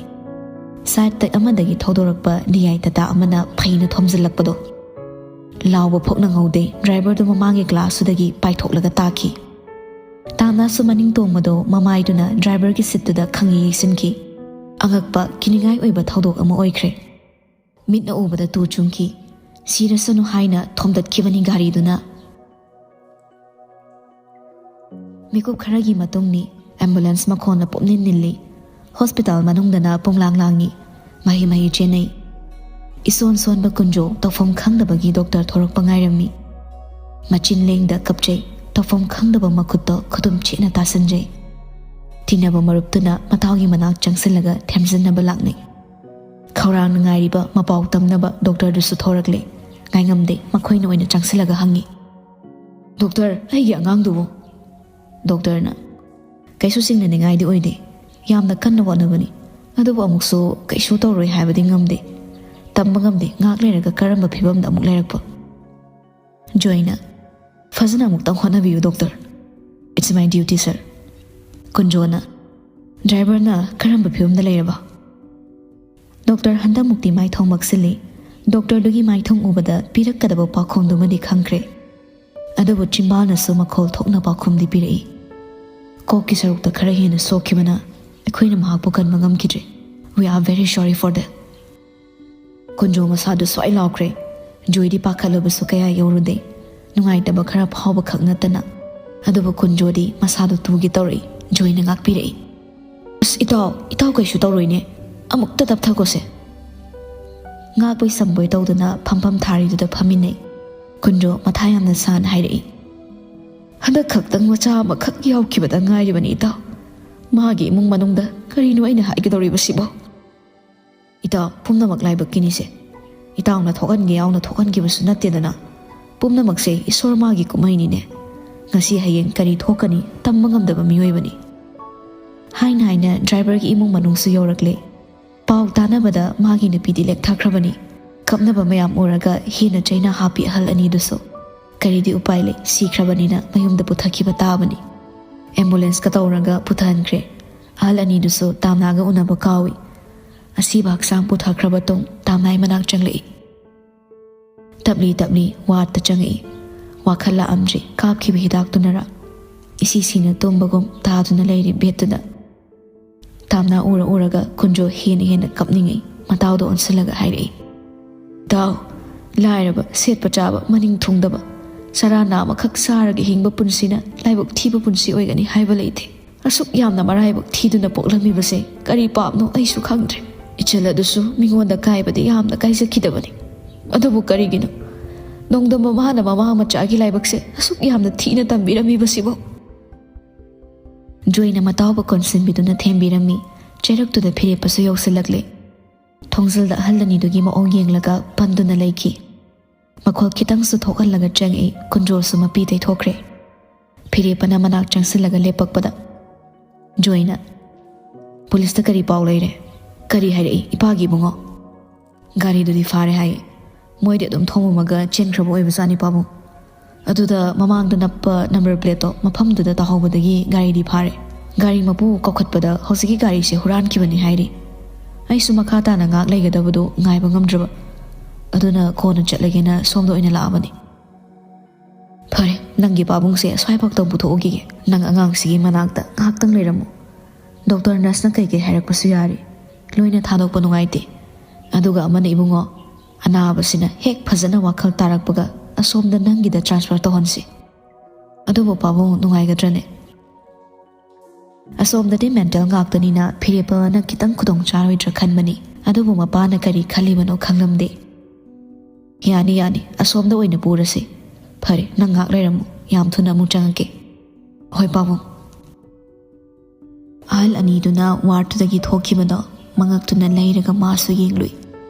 ꯁꯥꯏꯠꯇ ꯑꯃꯗꯒꯤ ꯊꯧꯗꯣꯔꯛꯄ ꯗꯤ ꯑꯥꯏ ꯇꯥꯇꯥ ꯑꯃꯅ ꯐꯩꯅ ꯊꯣꯝꯖꯤꯜꯂꯛꯄꯗꯣ꯫ ꯂꯥꯎꯕ ꯐꯥꯎ ꯅꯪꯍꯧꯗꯦ, ꯗ꯭ꯔꯥꯏꯚꯔꯗꯨ ꯃꯃꯥꯡꯒꯤ ꯒ꯭ꯂꯥꯁꯇꯨꯗꯒꯤ ꯄꯥꯏꯊꯣꯛꯂꯒ ꯇꯥꯈꯤ꯫ ꯇꯥꯅꯥꯁꯨ ꯃꯅꯤꯡ ꯇꯣꯡꯕꯗꯣ ꯃꯃꯥꯏꯗꯨꯅ ꯗ꯭ꯔꯥꯏꯚꯔꯒꯤ ꯁꯤꯠꯇꯨꯗ ꯈꯪꯌꯩ ꯌꯩꯁꯤꯟꯈꯤ꯫ ꯑꯉꯛꯄ, ꯀꯤꯅꯤꯡꯉꯥꯏ ꯑꯣꯏꯕ ꯊꯧꯗꯣꯛ ꯑꯃ ꯑꯣꯏꯈ꯭ꯔꯦ꯫ ꯃꯤꯠꯅ ꯎꯕꯗ ꯇꯨ ꯆꯨꯡꯈꯤ꯫ ꯁꯤꯔꯁꯅꯨ ꯍꯥꯏꯅ ꯊꯣꯝꯗꯠꯈꯤꯕꯅꯤ ꯒꯥꯔꯤꯗꯨꯅ꯫ ꯃꯤꯀꯨꯞ ꯈꯔꯒꯤ ꯃꯇꯨꯡꯅꯤ꯫ ꯑꯦꯝꯕꯨꯂꯦꯟꯁ ꯃꯈꯣꯟꯅ ꯄꯨꯝꯅꯤꯟ ꯅꯤꯜꯂꯤ꯫ ꯍꯣꯁꯄꯤꯇꯥꯜ ꯃꯅꯨꯡꯗꯅ ꯄꯨꯡꯂꯥꯡ ꯂꯥꯡꯉꯤ꯫ ꯃꯍꯤ ꯃꯍꯤ ꯆꯦꯟꯅꯩ꯫ ꯏꯁꯣꯟ ꯁꯣꯟꯕ ꯀꯨꯟꯖꯣ ꯇꯧꯐꯝ ꯈꯪꯗꯕꯒꯤ ꯗꯣꯛꯇꯔ ꯊꯣꯔꯛꯄ ꯉꯥꯏꯔꯝꯃꯤ꯫ ꯃꯆꯤꯟ ꯂꯦꯡꯗ ꯀꯞꯆꯩ꯫ ꯇꯧꯐꯝ ꯈꯪꯗꯕ ꯃꯈꯨꯠꯇꯣ ꯈꯨꯗꯨꯝ ꯆꯦꯠꯅ ꯇꯥꯁꯤꯟꯖꯩ꯫ ꯇꯤꯟꯅꯕ ꯃꯔꯨꯞꯇꯨꯅ ꯃꯇꯥꯎꯒꯤ ꯃꯅꯥꯛ ꯆꯪꯁꯤꯜꯂꯒ ꯊꯦꯝꯖꯤꯟꯅꯕ ꯂꯥꯛꯅꯩ꯫ ꯈꯧꯔꯥꯡꯅ ꯉꯥꯏꯔꯤꯕ ꯃꯄꯥꯎ ꯇꯝꯅꯕ ꯗꯣꯛꯇꯔꯗꯨꯁꯨ ꯊꯣꯔꯛꯂꯦ꯫ ꯉꯥꯏꯉꯝꯗꯦ, ꯃꯈꯣꯏꯅ ꯑꯣꯏꯅ ꯆꯪꯁꯤꯜꯂꯒ ꯍꯪꯉꯤ, "ꯗꯣꯛꯇꯔ, ꯑꯩꯒꯤ ꯑꯉꯥꯡꯗꯨꯕꯨ?" ꯗꯣꯛꯇꯔꯅ, "ꯀꯩꯁꯨ ꯆꯤꯡꯅꯅꯤꯡꯉꯥꯏꯗꯤ ꯑꯣꯏꯗꯦ꯫ ꯌꯥꯝꯅ ꯀꯟꯅ ꯍꯣꯠꯅꯕꯅꯤ꯫ ꯑꯗꯨꯕꯨ ꯑꯃꯨꯛꯁꯨ ꯀꯩꯁꯨ ꯇꯧꯔꯣꯏ ꯍꯥꯏꯕꯗꯤ ꯉꯝꯗꯦ꯫ ꯇꯝꯕ ꯉꯝꯗꯦ ꯉꯥꯏꯍꯥꯛ ꯂꯩꯔꯒ ꯀꯔꯝꯕ ꯐꯤꯕꯝꯗ ꯑꯃꯨꯛ ꯂꯩꯔꯛꯄ꯫" ꯖꯣꯏꯅ, "ꯐꯖꯅ ꯑꯃꯨꯛꯇꯪ ꯍꯣꯠꯅꯕꯤꯌꯨ, doctor. It's my duty, sir." ꯀꯨꯟꯖꯣꯅ, "ꯗ꯭ꯔꯥꯏꯚꯔꯅ ꯀꯔꯝꯕ ꯐꯤꯕꯝꯗ ꯂꯩꯔꯕ?" ꯗꯣꯛꯇꯔ ꯍꯟꯗꯛꯃꯨꯛꯇꯤ ꯃꯥꯏꯊꯣꯡ ꯃꯛꯁꯤꯜꯂꯤ꯫ ꯗꯣꯛꯇꯔꯗꯨꯒꯤ ꯃꯥꯏꯊꯣꯡ ꯎꯕꯗ ꯄꯤꯔꯛꯀꯗꯕ ꯄꯥꯎꯈꯨꯝꯗꯨꯃꯗꯤ ꯈꯪꯈ꯭ꯔꯦ꯫ ꯑꯗꯨꯕꯨ ꯆꯤꯝꯕꯥꯜꯅꯁꯨ ꯃꯈꯣꯜ ꯊꯣꯛꯅ ꯄꯥꯎꯈꯨꯝꯗꯤ ꯄꯤꯔꯛꯏ꯫ "ꯀꯣꯛꯀꯤ ꯁꯔꯨꯛꯇ ꯈꯔ ꯍꯦꯟꯅ ꯁꯣꯛꯈꯤꯕꯅ ꯑꯩꯈꯣꯏꯅ ꯃꯍꯥꯛꯄꯨ ꯀꯟꯕ ꯉꯝꯈꯤꯗ꯭ꯔꯦ꯫ We are very sorry for that." Kunjo ꯃꯁꯥꯗꯨ ꯁ꯭ꯋꯥꯏ ꯂꯥꯎꯈ꯭ꯔꯦ꯫ ꯖꯣꯏꯗꯤ ꯄꯥꯈꯠꯂꯕꯁꯨ ꯀꯌꯥ ꯌꯧꯔꯨꯗꯦ꯫ ꯅꯨꯡꯉꯥꯏꯇꯕ ꯈꯔ ꯐꯥꯎꯕ ꯈꯛ ꯅꯠꯇꯅ꯫ ꯑꯗꯨꯕꯨ ꯀꯨꯟꯖꯣꯗꯤ ꯃꯁꯥꯗꯨ ꯇꯨꯒꯦ ꯇꯧꯔꯛꯏ꯫ ꯖꯣꯏꯅ ꯉꯥꯛꯄꯤꯔꯛꯏ꯫ "ꯑꯁ, ꯏꯇꯥꯎ, ꯏꯇꯥꯎ ꯀꯩꯁꯨ ꯇꯧꯔꯣꯏꯅꯦ꯫ ꯑꯃꯨꯛꯇ ꯇꯞꯊꯈꯣꯁꯦ꯫" ꯉꯥꯛꯄꯣꯏ ꯁꯝꯕꯣꯏ ꯇꯧꯗꯨꯅ ꯐꯝꯐꯝ ꯊꯥꯔꯤꯗꯨꯗ ꯐꯝꯃꯤꯟꯅꯩ꯫ ꯀꯨꯟꯖꯣ ꯃꯊꯥ ꯌꯥꯝꯅ ꯁꯥꯅ ꯍꯥꯏꯔꯛꯏ, "ꯍꯟꯗꯛ ꯈꯛꯇꯪ ꯃꯆꯥ ꯑꯃꯈꯛ ꯌꯥꯎꯈꯤꯕꯗ ꯉꯥꯏꯔꯤꯕꯅꯤ, ꯏꯇꯥꯎ꯫ ꯃꯥꯒꯤ ꯏꯃꯨꯡ ꯃꯅꯨꯡꯗ ꯀꯔꯤꯅꯣ ꯑꯩꯅ ꯍꯥꯏꯒꯗꯧꯔꯤꯕꯁꯤꯕꯣ?" "ꯏꯇꯥꯎ, ꯄꯨꯝꯅꯃꯛ ꯂꯥꯏꯕꯛꯀꯤꯅꯤꯁꯦ꯫ ꯏꯇꯥꯎꯅ ꯊꯣꯛꯍꯟꯒꯦ ꯌꯥꯎꯅ ꯊꯣꯛꯍꯟꯈꯤꯕꯁꯨ ꯅꯠꯇꯦꯗꯅ꯫ ꯄꯨꯝꯅꯃꯛꯁꯦ ꯏꯁꯣꯔ ꯃꯥꯒꯤ ꯀꯨꯝꯍꯩꯅꯤꯅꯦ꯫ ꯉꯁꯤ ꯍꯌꯦꯡ ꯀꯔꯤ ꯊꯣꯛꯀꯅꯤ ꯇꯝꯕ ꯉꯝꯗꯕ ꯃꯤꯑꯣꯏꯕꯅꯤ꯫ ꯍꯥꯏꯅ ꯍꯥꯏꯅ ꯗ꯭ꯔꯥꯏꯚꯔꯒꯤ ꯏꯃꯨꯡ ꯃꯅꯨꯡꯁꯨ ꯌꯧꯔꯛꯂꯦ꯫ ꯄꯥꯎ ꯇꯥꯅꯕꯗ ꯃꯥꯒꯤ ꯅꯨꯄꯤꯗꯤ ꯂꯦꯛꯊꯈ꯭ꯔꯕꯅꯤ꯫ ꯀꯞꯅꯕ ꯃꯌꯥꯝ ꯎꯔꯒ ꯍꯦꯟꯅ ꯆꯩꯅꯥ ꯍꯥꯞꯄꯤ ꯑꯍꯜ ꯑꯅꯤꯗꯨꯁꯨ꯫ ꯀꯔꯤꯗꯤ ꯎꯄꯥꯏ ꯂꯩ, ꯁꯤꯈ꯭ꯔꯕꯅꯤꯅ ꯃꯌꯨꯝꯗ ꯄꯨꯊꯈꯤꯕ ꯇꯥꯕꯅꯤ꯫ ꯑꯦꯝꯕꯨꯂꯦꯟꯁꯀ ꯇꯧꯔꯒ ꯄꯨꯊꯍꯟꯈ꯭ꯔꯦ꯫ ꯑꯍꯜ ꯑꯅꯤꯗꯨꯁꯨ ꯇꯥꯝꯅꯥꯒ ꯎꯅꯕ ꯀꯥꯎꯏ꯫ ꯑꯁꯤꯕ ꯍꯛꯆꯥꯡ ꯄꯨꯊꯈ꯭ꯔꯕ ꯇꯨꯡ ꯇꯥꯝꯅꯥꯏ ꯃꯅꯥꯛ ꯆꯪꯂꯛꯏ꯫ ꯇꯞꯂꯤ ꯇꯞꯂꯤ ꯋꯥꯔꯗꯇ ꯆꯪꯉꯛꯏ꯫ ꯋꯥꯈꯜ ꯂꯥꯛꯑꯝꯗ꯭ꯔꯤ ꯀꯥꯞꯈꯤꯕ ꯍꯤꯗꯥꯛꯇꯨꯅꯔ꯫ ꯏꯁꯤ ꯁꯤꯅ ꯇꯨꯝꯕꯒꯨꯝ ꯇꯥꯗꯨꯅ ꯂꯩꯔꯤ ꯕꯦꯗꯇꯨꯗ꯫ ꯇꯥꯝꯅꯥ ꯎꯔ ꯎꯔꯒ ꯀꯨꯟꯖꯣ ꯍꯦꯟꯅ ꯍꯦꯟꯅ ꯀꯞꯅꯤꯡꯉꯛꯏ꯫ ꯃꯇꯥꯎꯗ ꯑꯣꯟꯁꯤꯜꯂꯒ ꯍꯥꯏꯔꯛꯏ, "ꯇꯥꯎ, ꯂꯥꯏꯔꯕ, ꯁꯦꯠꯄ ꯆꯥꯕ ꯃꯅꯤꯡ ꯊꯨꯡꯗꯕ, ꯆꯔꯥ ꯅꯥꯝꯃꯈꯛ ꯆꯥꯔꯒ ꯍꯤꯡꯕ ꯄꯨꯟꯁꯤꯅ ꯂꯥꯏꯕꯛ ꯊꯤꯕ ꯄꯨꯟꯁꯤ ꯑꯣꯏꯒꯅꯤ ꯍꯥꯏꯕ ꯂꯩꯇꯦ꯫ ꯑꯁꯨꯛ ꯌꯥꯝꯅ ꯃꯔꯥꯏꯕꯛ ꯊꯤꯗꯨꯅ ꯄꯣꯛꯂꯝꯃꯤꯕꯁꯦ ꯀꯔꯤ ꯄꯥꯞꯅꯣ ꯑꯩꯁꯨ ꯈꯪꯗ꯭ꯔꯦ꯫ ꯏꯆꯜ ꯑꯗꯨꯁꯨ ꯃꯤꯉꯣꯟꯗ ꯀꯥꯏꯕꯗꯤ ꯌꯥꯝꯅ ꯀꯥꯏꯖꯈꯤꯗꯕꯅꯤ꯫ ꯑꯗꯨꯕꯨ ꯀꯔꯤꯒꯤꯅꯣ ꯅꯣꯡꯗꯝꯕ ꯃꯥꯅ ꯃꯃꯥ ꯃꯆꯥꯒꯤ ꯂꯥꯏꯕꯛꯁꯦ ꯑꯁꯨꯛ ꯌꯥꯝꯅ ꯊꯤꯅ ꯇꯝꯕꯤꯔꯝꯃꯤꯕꯁꯤꯕꯣ?" ꯖꯣꯏꯅ ꯃꯇꯥꯎꯕ ꯀꯣꯟꯁꯤꯟꯕꯤꯗꯨꯅ ꯊꯦꯝꯕꯤꯔꯝꯃꯤ꯫ ꯆꯩꯔꯛꯇꯨꯗ ꯐꯤꯔꯦꯞꯄꯁꯨ ꯌꯧꯁꯤꯜꯂꯛꯂꯦ꯫ ꯊꯣꯡꯖꯤꯜꯗ ꯑꯍꯜ ꯑꯅꯤꯗꯨꯒꯤ ꯃꯑꯣꯡ ꯌꯦꯡꯂꯒ ꯄꯟꯗꯨꯅ ꯂꯩꯈꯤ꯫ ꯃꯈꯣꯜ ꯈꯤꯇꯪꯁꯨ ꯊꯣꯛꯍꯜꯂꯒ ꯆꯪꯉꯛꯏ꯫ ꯀꯨꯟꯖꯣꯁꯨ ꯃꯄꯤ ꯇꯩꯊꯣꯛꯈ꯭ꯔꯦ꯫ ꯐꯤꯔꯦꯞꯄꯅ ꯃꯅꯥꯛ ꯆꯪꯁꯤꯜꯂꯒ ꯂꯦꯞꯄꯛꯄꯗ ꯖꯣꯏꯅ, "ꯄꯨꯂꯤꯁꯇ ꯀꯔꯤ ꯄꯥꯎ ꯂꯩꯔꯦ? ꯀꯔꯤ ꯍꯥꯏꯔꯛꯏ ꯏꯄꯥꯒꯤ ꯏꯕꯨꯡꯉꯣ?" "ꯒꯥꯔꯤꯗꯨꯗꯤ ꯐꯥꯔꯦ ꯍꯥꯏ꯫ ꯃꯣꯏꯗꯤ ꯑꯗꯨꯝ ꯊꯣꯡꯉꯝꯃꯒ ꯆꯦꯟꯈ꯭ꯔꯕ ꯑꯣꯏꯕꯖꯥꯠꯅꯤ ꯄꯥꯕꯨꯡ꯫ ꯑꯗꯨꯗ ꯃꯃꯥꯡꯗ ꯅꯞꯄ ꯅꯝꯕꯔ ꯄ꯭ꯂꯦꯠꯇꯣ ꯃꯐꯝꯗꯨꯗ ꯇꯥꯍꯧꯕꯗꯒꯤ ꯒꯥꯔꯤꯗꯤ ꯐꯥꯔꯦ꯫ ꯒꯥꯔꯤ ꯃꯄꯨ ꯀꯧꯈꯠꯄꯗ ꯍꯧꯖꯤꯛꯀꯤ ꯒꯥꯔꯤꯁꯦ ꯍꯨꯔꯥꯟꯈꯤꯕꯅꯤ ꯍꯥꯏꯔꯤ꯫ ꯑꯩꯁꯨ ꯃꯈꯥ ꯇꯥꯅ ꯉꯥꯛ ꯂꯩꯒꯗꯕꯗꯣ ꯉꯥꯏꯕ ꯉꯝꯗ꯭ꯔꯕ꯫ ꯑꯗꯨꯅ ꯀꯣꯟꯅ ꯆꯠꯂꯒꯦꯅ ꯁꯣꯝꯗ ꯑꯣꯏꯅ ꯂꯥꯛꯑꯕꯅꯤ꯫ ꯐꯔꯦ, ꯅꯪꯒꯤ ꯄꯥꯕꯨꯡꯁꯦ ꯁ꯭ꯋꯥꯏꯐꯥꯎꯇꯪ ꯄꯨꯊꯣꯛꯎꯈꯤꯒꯦ꯫ ꯅꯪ ꯑꯉꯥꯡꯁꯤꯒꯤ ꯃꯅꯥꯛꯇ ꯉꯥꯏꯍꯥꯛꯇꯪ ꯂꯩꯔꯝꯃꯨ꯫ ꯗꯣꯛꯇꯔ ꯅꯔꯁꯅ ꯀꯩꯀꯩ ꯍꯥꯏꯔꯛꯄꯁꯨ ꯌꯥꯔꯤ꯫ ꯂꯣꯏꯅ ꯊꯥꯗꯣꯛꯄ ꯅꯨꯡꯉꯥꯏꯇꯦ꯫ ꯑꯗꯨꯒ ꯑꯃꯅ ꯏꯕꯨꯡꯉꯣ, ꯑꯅꯥꯕꯁꯤꯅ ꯍꯦꯛ ꯐꯖꯅ ꯋꯥꯈꯜ ꯇꯥꯔꯛꯄꯒ ꯑꯁꯣꯝꯗ ꯅꯪꯒꯤꯗ ꯇ꯭ꯔꯥꯟꯁꯐꯔ ꯇꯧꯍꯟꯁꯤ꯫ ꯑꯗꯨꯕꯨ ꯄꯥꯕꯨꯡ ꯅꯨꯡꯉꯥꯏꯒꯗ꯭ꯔꯅꯦ?" ꯑꯁꯣꯝꯗꯗꯤ ꯃꯦꯟꯇꯦꯜ ꯉꯥꯛꯇꯅꯤꯅ ꯐꯤꯔꯦꯞꯄꯅ ꯈꯤꯇꯪ ꯈꯨꯗꯣꯡ ꯆꯥꯔꯣꯏꯗ꯭ꯔꯥ ꯈꯟꯕꯅꯤ꯫ ꯑꯗꯨꯕꯨ ꯃꯄꯥꯅ ꯀꯔꯤ ꯈꯜꯂꯤꯕꯅꯣ ꯈꯪꯂꯝꯗꯦ꯫ "ꯌꯥꯅꯤ, ꯌꯥꯅꯤ, ꯑꯁꯣꯝꯗ ꯑꯣꯏꯅ ꯄꯨꯔꯁꯤ꯫ ꯐꯔꯦ, ꯅꯪ ꯉꯥꯏꯍꯥꯛ ꯂꯩꯔꯝꯃꯨ, ꯌꯥꯝ ꯊꯨꯅ ꯑꯃꯨꯛ ꯆꯪꯉꯛꯀꯦ꯫" "ꯍꯣꯏ ꯄꯥꯕꯨꯡ꯫" ꯑꯍꯜ ꯑꯅꯤꯗꯨꯅ ꯋꯥꯔꯗꯇꯨꯗꯒꯤ ꯊꯣꯛꯈꯤꯕꯗꯣ ꯃꯉꯛꯇꯨꯅ ꯂꯩꯔꯒ ꯃꯥꯁꯨ ꯌꯦꯡꯂꯨꯏ꯫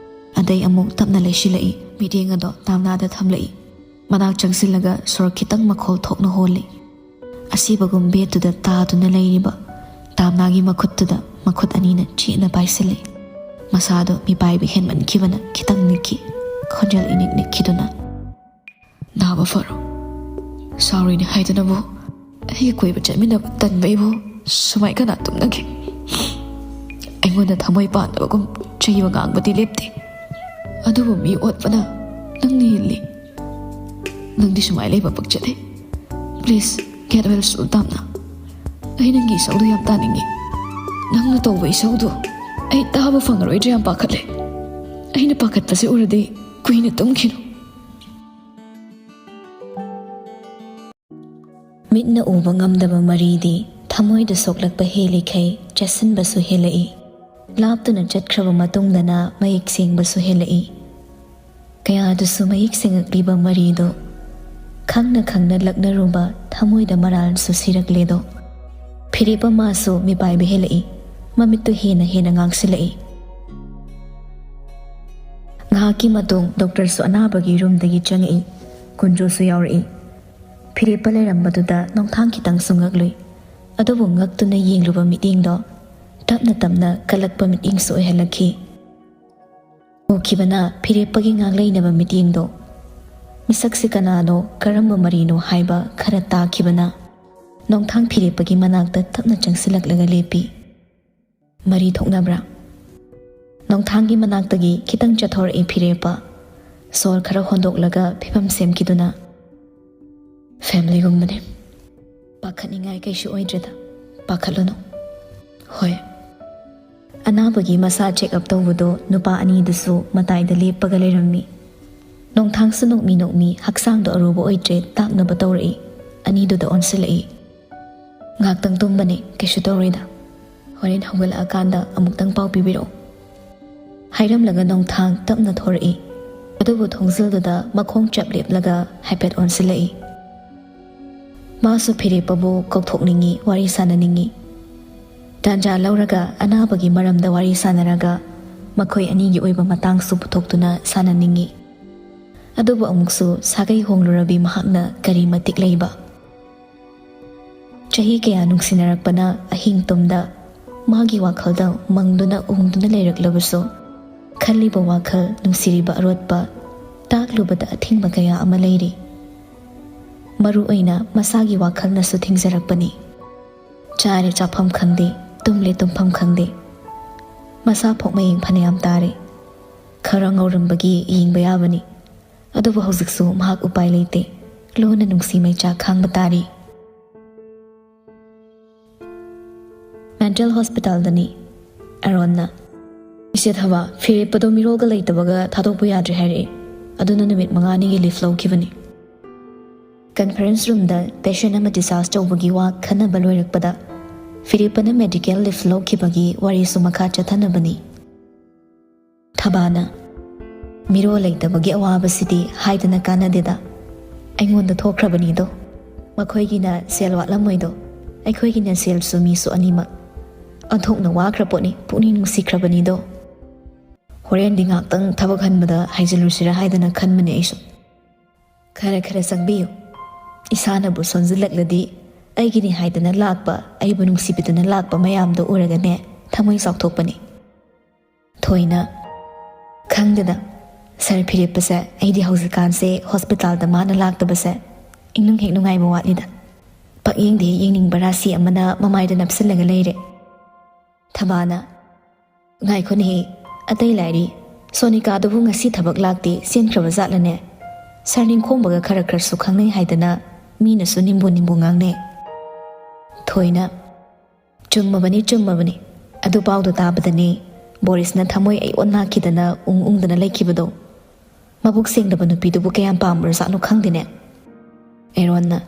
ꯑꯗꯩ ꯑꯃꯨꯛ ꯇꯞꯅ ꯂꯩꯁꯤꯜꯂꯛꯏ꯫ ꯃꯤꯠꯌꯦꯡ ꯑꯗꯣ ꯇꯥꯝꯅꯥꯗ ꯊꯝꯂꯛꯏ꯫ ꯃꯅꯥꯛ ꯆꯪꯁꯤꯜꯂꯒ ꯁꯣꯔ ꯈꯤꯇꯪ ꯃꯈꯣꯜ ꯊꯣꯛꯅ ꯍꯣꯜꯂꯤ꯫ ꯑꯁꯤꯕꯒꯨꯝ ꯕꯦꯗꯇꯨꯗ ꯇꯥꯗꯨꯅ ꯂꯩꯔꯤꯕ ꯇꯥꯝꯅꯥꯒꯤ ꯃꯈꯨꯠꯇꯨꯗ ꯃꯈꯨꯠ ꯑꯅꯤꯅ ꯆꯦꯠꯅ ꯄꯥꯏꯁꯤꯜꯂꯤ꯫ ꯃꯁꯥꯗꯣ ꯃꯤꯄꯥꯏꯕ ꯍꯦꯟꯃꯟꯈꯤꯕꯅ ꯈꯤꯇꯪ ꯅꯤꯛꯈꯤ꯫ ꯈꯣꯟꯖꯦꯜ ꯏꯅꯤꯛ ꯅꯤꯛꯈꯤꯗꯨꯅ, "ꯅꯥꯕ ꯐꯔꯣ꯫ ꯁꯥꯎꯔꯤꯅꯦ ꯍꯥꯏꯗꯨꯅꯕꯨ ꯑꯩꯒ ꯀꯣꯏꯕ ꯆꯠꯃꯤꯟꯅꯕ ꯇꯟꯕꯩꯕꯨ ꯁꯨꯃꯥꯏ ꯀꯅꯥ ꯇꯨꯝꯅꯒꯦ? ꯑꯩꯉꯣꯟꯗ ꯊꯃꯣꯏ ꯄꯥꯟꯗꯕꯒꯨꯝ ꯆꯩꯕ ꯉꯥꯡꯕꯗꯤ ꯂꯦꯞꯇꯦ꯫ ꯑꯗꯨꯕꯨ ꯃꯤ ꯑꯣꯠꯄꯅ ꯅꯪꯅ ꯍꯦꯜꯂꯤ꯫ ꯅꯪꯗꯤ ꯁꯨꯃꯥꯏ ꯂꯩꯕ ꯄꯛꯆꯗꯦ꯫ Please, get well soon, ꯇꯥꯝꯅ꯫ ꯑꯩ ꯅꯪꯒꯤ ꯏꯁꯧꯗꯨ ꯌꯥꯝ ꯇꯥꯅꯤꯡꯉꯤ꯫ ꯅꯪꯅ ꯇꯧꯕ ꯏꯁꯧꯗꯨ ꯑꯩ ꯇꯥꯕ ꯐꯪꯉꯔꯣꯏꯗ꯭ꯔꯥ ꯌꯥꯝ ꯄꯥꯈꯠꯂꯦ꯫ ꯑꯩꯅ ꯄꯥꯈꯠꯄꯁꯦ ꯎꯔꯗꯤ ꯀꯨꯏꯅ ꯇꯨꯝꯈꯤꯅꯨ꯫" ꯃꯤꯠꯅ ꯎꯕ ꯉꯝꯗꯕ ꯃꯔꯤꯗꯤ ꯊꯃꯣꯏꯗ ꯁꯣꯛꯂꯛꯄ ꯍꯦꯜꯂꯤꯈꯩ ꯆꯦꯠꯁꯤꯟꯕꯁꯨ ꯍꯦꯜꯂꯛꯏ꯫ ꯂꯥꯞꯇꯨꯅ ꯆꯠꯈ꯭ꯔꯕ ꯃꯇꯨꯡꯗꯅ ꯃꯌꯦꯛ ꯁꯦꯡꯕꯁꯨ ꯍꯦꯜꯂꯛꯏ꯫ ꯀꯌꯥꯗꯁꯨ ꯃꯌꯦꯛ ꯁꯦꯡꯉꯛꯂꯤꯕ ꯃꯔꯤꯗꯣ ꯈꯪꯅ ꯈꯪꯅ ꯂꯛꯅꯔꯨꯕ ꯊꯃꯣꯏꯗ ꯃꯔꯥꯜꯁꯨ ꯁꯤꯔꯛꯂꯦꯗꯣ꯫ ꯐꯤꯔꯦꯞꯄ ꯃꯥꯁꯨ ꯃꯤꯄꯥꯏꯕ ꯍꯦꯜꯂꯛꯏ꯫ ꯃꯃꯤꯠꯇꯨ ꯍꯦꯟꯅ ꯍꯦꯟꯅ ꯉꯥꯡꯁꯤꯜꯂꯛꯏ꯫ ꯉꯥꯏꯍꯥꯛꯀꯤ ꯃꯇꯨꯡ ꯗꯣꯛꯇꯔꯁꯨ ꯑꯅꯥꯕꯒꯤ ꯔꯨꯝꯗꯒꯤ ꯆꯪꯉꯛꯏ꯫ ꯀꯨꯟꯖꯣꯁꯨ ꯌꯥꯎꯔꯛꯏ꯫ ꯐꯤꯔꯦꯞꯄ ꯂꯩꯔꯝꯕꯗꯨꯗ ꯅꯣꯡꯊꯥꯡ ꯈꯤꯇꯪꯁꯨ ꯉꯛꯂꯨꯏ꯫ ꯑꯗꯨꯕꯨ ꯉꯛꯇꯨꯅ ꯌꯦꯡꯂꯨꯕ ꯃꯤꯠꯌꯦꯡꯗꯣ ꯇꯞꯅ ꯇꯞꯅ ꯀꯜꯂꯛꯄ ꯃꯤꯠꯌꯦꯡꯁꯨ ꯑꯣꯏꯍꯜꯂꯛꯈꯤ꯫ ꯎꯈꯤꯕꯅ ꯐꯤꯔꯦꯞꯄꯒꯤ ꯉꯥꯡꯂꯩꯅꯕ ꯃꯤꯠꯌꯦꯡꯗꯣ꯫ ꯃꯤꯁꯛꯁꯤ ꯀꯅꯥꯅꯣ, ꯀꯔꯝꯕ ꯃꯔꯤꯅꯣ ꯍꯥꯏꯕ ꯈꯔ ꯇꯥꯈꯤꯕꯅ ꯅꯣꯡꯊꯥꯡ ꯐꯤꯔꯦꯞꯄꯒꯤ ꯃꯅꯥꯛꯇ ꯇꯞꯅ ꯆꯪꯁꯤꯜꯂꯛꯂꯒ ꯂꯦꯞꯄꯤ꯫ "ꯃꯔꯤ ꯊꯣꯛꯅꯕ꯭ꯔꯥ?" ꯅꯣꯡꯊꯥꯡꯒꯤ ꯃꯅꯥꯛꯇꯒꯤ ꯈꯤꯇꯪ ꯆꯠꯊꯣꯔꯛꯏ ꯐꯤꯔꯦꯞꯄ꯫ ꯁꯣꯔ ꯈꯔ ꯍꯣꯟꯗꯣꯛꯂꯒ ꯐꯤꯕꯝ ꯁꯦꯝꯈꯤꯗꯨꯅ, "Familyꯒꯨꯝꯕꯅꯦ꯫ ꯄꯥꯈꯠꯅꯤꯡꯉꯥꯏ ꯀꯩꯁꯨ ꯑꯣꯏꯗ꯭ꯔꯦꯗ꯫ ꯄꯥꯈꯠꯂꯨꯅꯨ꯫" "ꯍꯣꯏ꯫" ꯑꯅꯥꯕꯒꯤ ꯃꯁꯥ check up ꯇꯧꯕꯗꯣ ꯅꯨꯄꯥ ꯑꯅꯤꯗꯨꯁꯨ ꯃꯇꯥꯏꯗ ꯂꯦꯞꯄꯒ ꯂꯩꯔꯝꯃꯤ꯫ ꯅꯣꯡꯊꯥꯡꯁꯨ ꯅꯣꯛꯃꯤ ꯅꯣꯛꯃꯤ ꯍꯛꯆꯥꯡꯗꯣ ꯑꯔꯨꯕ ꯑꯣꯏꯗ꯭ꯔꯦ ꯇꯥꯛꯅꯕ ꯇꯧꯔꯛꯏ꯫ ꯑꯅꯤꯗꯨꯗ ꯑꯣꯟꯁꯤꯜꯂꯛꯏ꯫ "ꯉꯥꯏꯍꯥꯛꯇꯪ ꯇꯨꯝꯕꯅꯦ, ꯀꯩꯁꯨ ꯇꯧꯔꯣꯏꯗ꯫ ꯍꯣꯔꯦꯟ ꯍꯧꯒꯠꯂꯛꯑꯀꯥꯟꯗ ꯑꯃꯨꯛꯇꯪ ꯄꯥꯎ ꯄꯤꯕꯤꯔꯛꯑꯣ꯫" ꯍꯥꯏꯔꯝꯂꯒ ꯅꯣꯡꯊꯥꯡ ꯇꯞꯅ ꯊꯣꯔꯛꯏ꯫ ꯑꯗꯨꯕꯨ ꯊꯣꯡꯖꯤꯜꯗꯨꯗ ꯃꯈꯣꯡ ꯆꯞ ꯂꯦꯞꯂꯒ ꯍꯥꯏꯐꯦꯠ ꯑꯣꯟꯁꯤꯜꯂꯛꯏ꯫ ꯃꯥꯁꯨ ꯐꯤꯔꯦꯞꯄꯕꯨ ꯀꯧꯊꯣꯛꯅꯤꯡꯏ, ꯋꯥꯔꯤ ꯁꯥꯟꯅꯅꯤꯡꯏ꯫ ꯇꯥꯟꯖꯥ ꯂꯧꯔꯒ ꯑꯅꯥꯕꯒꯤ ꯃꯔꯝꯗ ꯋꯥꯔꯤ ꯁꯥꯟꯅꯔꯒ ꯃꯈꯣꯏ ꯑꯅꯤꯒꯤ ꯑꯣꯏꯕ ꯃꯇꯥꯡꯁꯨ ꯄꯨꯊꯣꯛꯇꯨꯅ ꯁꯥꯟꯅꯅꯤꯡꯏ꯫ ꯑꯗꯨꯕꯨ ꯑꯃꯨꯛꯁꯨ ꯁꯥꯒꯩ ꯍꯣꯡꯂꯨꯔꯕꯤ ꯃꯍꯥꯛꯅ ꯀꯔꯤ ꯃꯇꯤꯛ ꯂꯩꯕ? ꯆꯍꯤ ꯀꯌꯥ ꯅꯨꯡꯁꯤꯅꯔꯛꯄꯅ ꯑꯍꯤꯡ ꯇꯨꯝꯗ ꯃꯥꯒꯤ ꯋꯥꯈꯜꯗ ꯃꯪꯗꯨꯅ ꯎꯪꯗꯨꯅ ꯂꯩꯔꯛꯂꯕꯁꯨ, ꯈꯜꯂꯤꯕ ꯋꯥꯈꯜ, ꯅꯨꯡꯁꯤꯔꯤꯕ ꯑꯔꯣꯠꯄ, ꯇꯥꯛꯂꯨꯕꯗ ꯑꯊꯤꯡꯕ ꯀꯌꯥ ꯑꯃ ꯂꯩꯔꯤ꯫ ꯃꯔꯨ ꯑꯣꯏꯅ ꯃꯁꯥꯒꯤ ꯋꯥꯈꯜꯅꯁꯨ ꯊꯤꯡꯖꯔꯛꯄꯅꯤ꯫ ꯆꯥꯔꯦ ꯆꯥꯐꯝ ꯈꯪꯗꯦ, ꯇꯨꯝꯂꯦ ꯇꯨꯝꯐꯝ ꯈꯪꯗꯦ꯫ ꯃꯁꯥ ꯐꯣꯛ ꯃꯌꯦꯡ ꯐꯅꯌꯥꯝ ꯇꯥꯔꯦ꯫ ꯈꯔ ꯉꯧꯔꯝꯕꯒꯤ ꯌꯦꯡꯕ ꯌꯥꯕꯅꯤ꯫ ꯑꯗꯨꯕꯨ ꯍꯧꯖꯤꯛꯁꯨ ꯃꯍꯥꯛ ꯎꯄꯥꯏ ꯂꯩꯇꯦ꯫ ꯂꯨꯅ ꯅꯨꯡꯁꯤ ꯃꯩꯆꯥꯛ ꯈꯥꯡꯕ ꯇꯥꯔꯤ꯫ ꯃꯦꯟꯇꯦꯜ ꯍꯣꯁꯄꯤꯇꯥꯜꯗꯅꯤ꯫ ꯑꯦꯔꯣꯟꯅ, "ꯏꯆꯦ ꯊꯕꯥ, ꯐꯤꯔꯦꯞꯄꯗꯣ ꯃꯤꯔꯣꯜꯒ ꯂꯩꯇꯕꯒ ꯊꯥꯗꯣꯛꯄ ꯌꯥꯗ꯭ꯔꯦ ꯍꯥꯏꯔꯛꯑꯦ꯫ ꯑꯗꯨꯅ ꯅꯨꯃꯤꯠ ꯃꯉꯥꯅꯤꯒꯤ ꯂꯤꯐ ꯂꯧꯈꯤꯕꯅꯤ꯫" ꯀꯟꯐꯔꯦꯟꯁ ꯔꯨꯝꯗ ꯄꯦꯁꯦꯟ ꯑꯃ ꯗꯤꯁꯆꯥꯔꯖ ꯇꯧꯕꯒꯤ ꯋꯥ ꯈꯟꯅꯕ ꯂꯣꯏꯔꯛꯄꯗ, ꯐꯤꯔꯦꯞꯄꯅ ꯃꯦꯗꯤꯀꯦꯜ ꯂꯤꯐ ꯂꯧꯈꯤꯕꯒꯤ ꯋꯥꯔꯤꯁꯨ ꯃꯈꯥ ꯆꯠꯊꯅꯕꯅꯤ꯫ ꯊꯕꯥꯅ, "ꯃꯤꯔꯣꯜ ꯂꯩꯇꯕꯒꯤ ꯑꯋꯥꯕꯁꯤꯗꯤ ꯍꯥꯏꯗꯅ ꯀꯥꯟꯅꯗꯦꯗ꯫ ꯑꯩꯉꯣꯟꯗ ꯊꯣꯛꯈ꯭ꯔꯕꯅꯤꯗꯣ꯫ ꯃꯈꯣꯏꯒꯤꯅ ꯁꯦꯜ ꯋꯥꯠꯂꯝꯃꯣꯏꯗꯣ, ꯑꯩꯈꯣꯏꯒꯤꯅ ꯁꯦꯜꯁꯨ ꯃꯤꯁꯨ ꯑꯅꯤꯃꯛ꯫ ꯑꯣꯟꯊꯣꯛꯅ ꯋꯥꯈ꯭ꯔ ꯄꯣꯠꯅꯤ, ꯄꯨꯛꯅꯤꯡ ꯅꯨꯡꯁꯤꯈ꯭ꯔꯕꯅꯤꯗꯣ꯫ ꯍꯣꯔꯦꯟꯗꯤ ꯉꯥꯛꯇꯪ ꯊꯕꯛ ꯍꯟꯕꯗ ꯍꯥꯏꯖꯤꯜꯂꯨꯁꯤꯔꯥ ꯍꯥꯏꯗꯅ ꯈꯟꯕꯅꯦ ꯑꯩꯁꯨ꯫ ꯈꯔ ꯈꯔ ꯆꯪꯕꯤꯌꯨ꯫ ꯏꯁꯥꯅꯕꯨ ꯁꯣꯟꯖꯤꯜꯂꯛꯂꯗꯤ ꯑꯩꯒꯤꯅꯤ ꯍꯥꯏꯗꯅ ꯂꯥꯛꯄ, ꯑꯩꯕꯨ ꯅꯨꯡꯁꯤꯕꯤꯗꯨꯅ ꯂꯥꯛꯄ ꯃꯌꯥꯝꯗꯣ ꯎꯔꯒꯅꯦ ꯊꯃꯣꯏ ꯆꯥꯎꯊꯣꯛꯄꯅꯤ꯫" ꯊꯣꯏꯅ, "ꯈꯪꯗꯦꯗ, ꯁꯥꯔ ꯐꯤꯔꯦꯞꯄꯁꯦ ꯑꯩꯗꯤ ꯍꯧꯖꯤꯛꯀꯥꯟꯁꯦ ꯍꯣꯁꯄꯤꯇꯥꯜꯗ ꯃꯥꯅ ꯂꯥꯛꯇꯕꯁꯦ ꯏꯅꯨꯡ ꯍꯦꯛ ꯅꯨꯡꯉꯥꯏꯕ ꯋꯥꯠꯂꯤꯗ꯫ ꯄꯛꯌꯦꯡꯗ ꯍꯦꯛ ꯌꯦꯡꯅꯤꯡꯕ ꯔꯥꯁꯤ ꯑꯃꯅ ꯃꯃꯥꯏꯗ ꯅꯞꯁꯤꯜꯂꯒ ꯂꯩꯔꯦ꯫" ꯊꯕꯥꯅ, "ꯉꯥꯏꯈꯣꯅꯦꯍꯦ, ꯑꯇꯩ ꯂꯥꯏꯔꯤ, ꯁꯣꯅꯤꯀꯥꯗꯨꯕꯨ ꯉꯁꯤ ꯊꯕꯛ ꯂꯥꯛꯇꯦ, ꯆꯦꯟꯈ꯭ꯔꯕ ꯖꯥꯠꯂꯅꯦ? ꯁꯥꯔ ꯅꯤꯡꯈꯣꯝꯕꯒ ꯈꯔ ꯈꯔꯁꯨ ꯈꯪꯅꯩ ꯍꯥꯏꯗꯅ ꯃꯤꯅꯁꯨ ꯅꯤꯝꯕꯨ ꯅꯤꯝꯕꯨ ꯉꯥꯡꯅꯩ꯫" ꯊꯣꯏꯅ, "ꯆꯨꯝꯃꯕꯅꯤ, ꯆꯨꯝꯃꯕꯅꯤ꯫ ꯑꯗꯨ ꯄꯥꯎꯗꯣ ꯇꯥꯕꯗꯅꯦ ꯕꯣꯔꯤꯁꯅ ꯊꯃꯣꯏ ꯑꯩ ꯑꯣꯟꯅꯈꯤꯗꯅ ꯎꯪ ꯎꯪꯗꯅ ꯂꯩꯈꯤꯕꯗꯣ꯫ ꯃꯕꯨꯛ ꯁꯦꯡꯗꯕ ꯅꯨꯄꯤꯗꯨꯕꯨ ꯀꯌꯥꯝ ꯄꯥꯝꯕ꯭ꯔꯖꯥꯠꯅꯣ ꯈꯪꯗꯦꯅꯦ꯫" ꯑꯦꯔꯣꯟꯅ,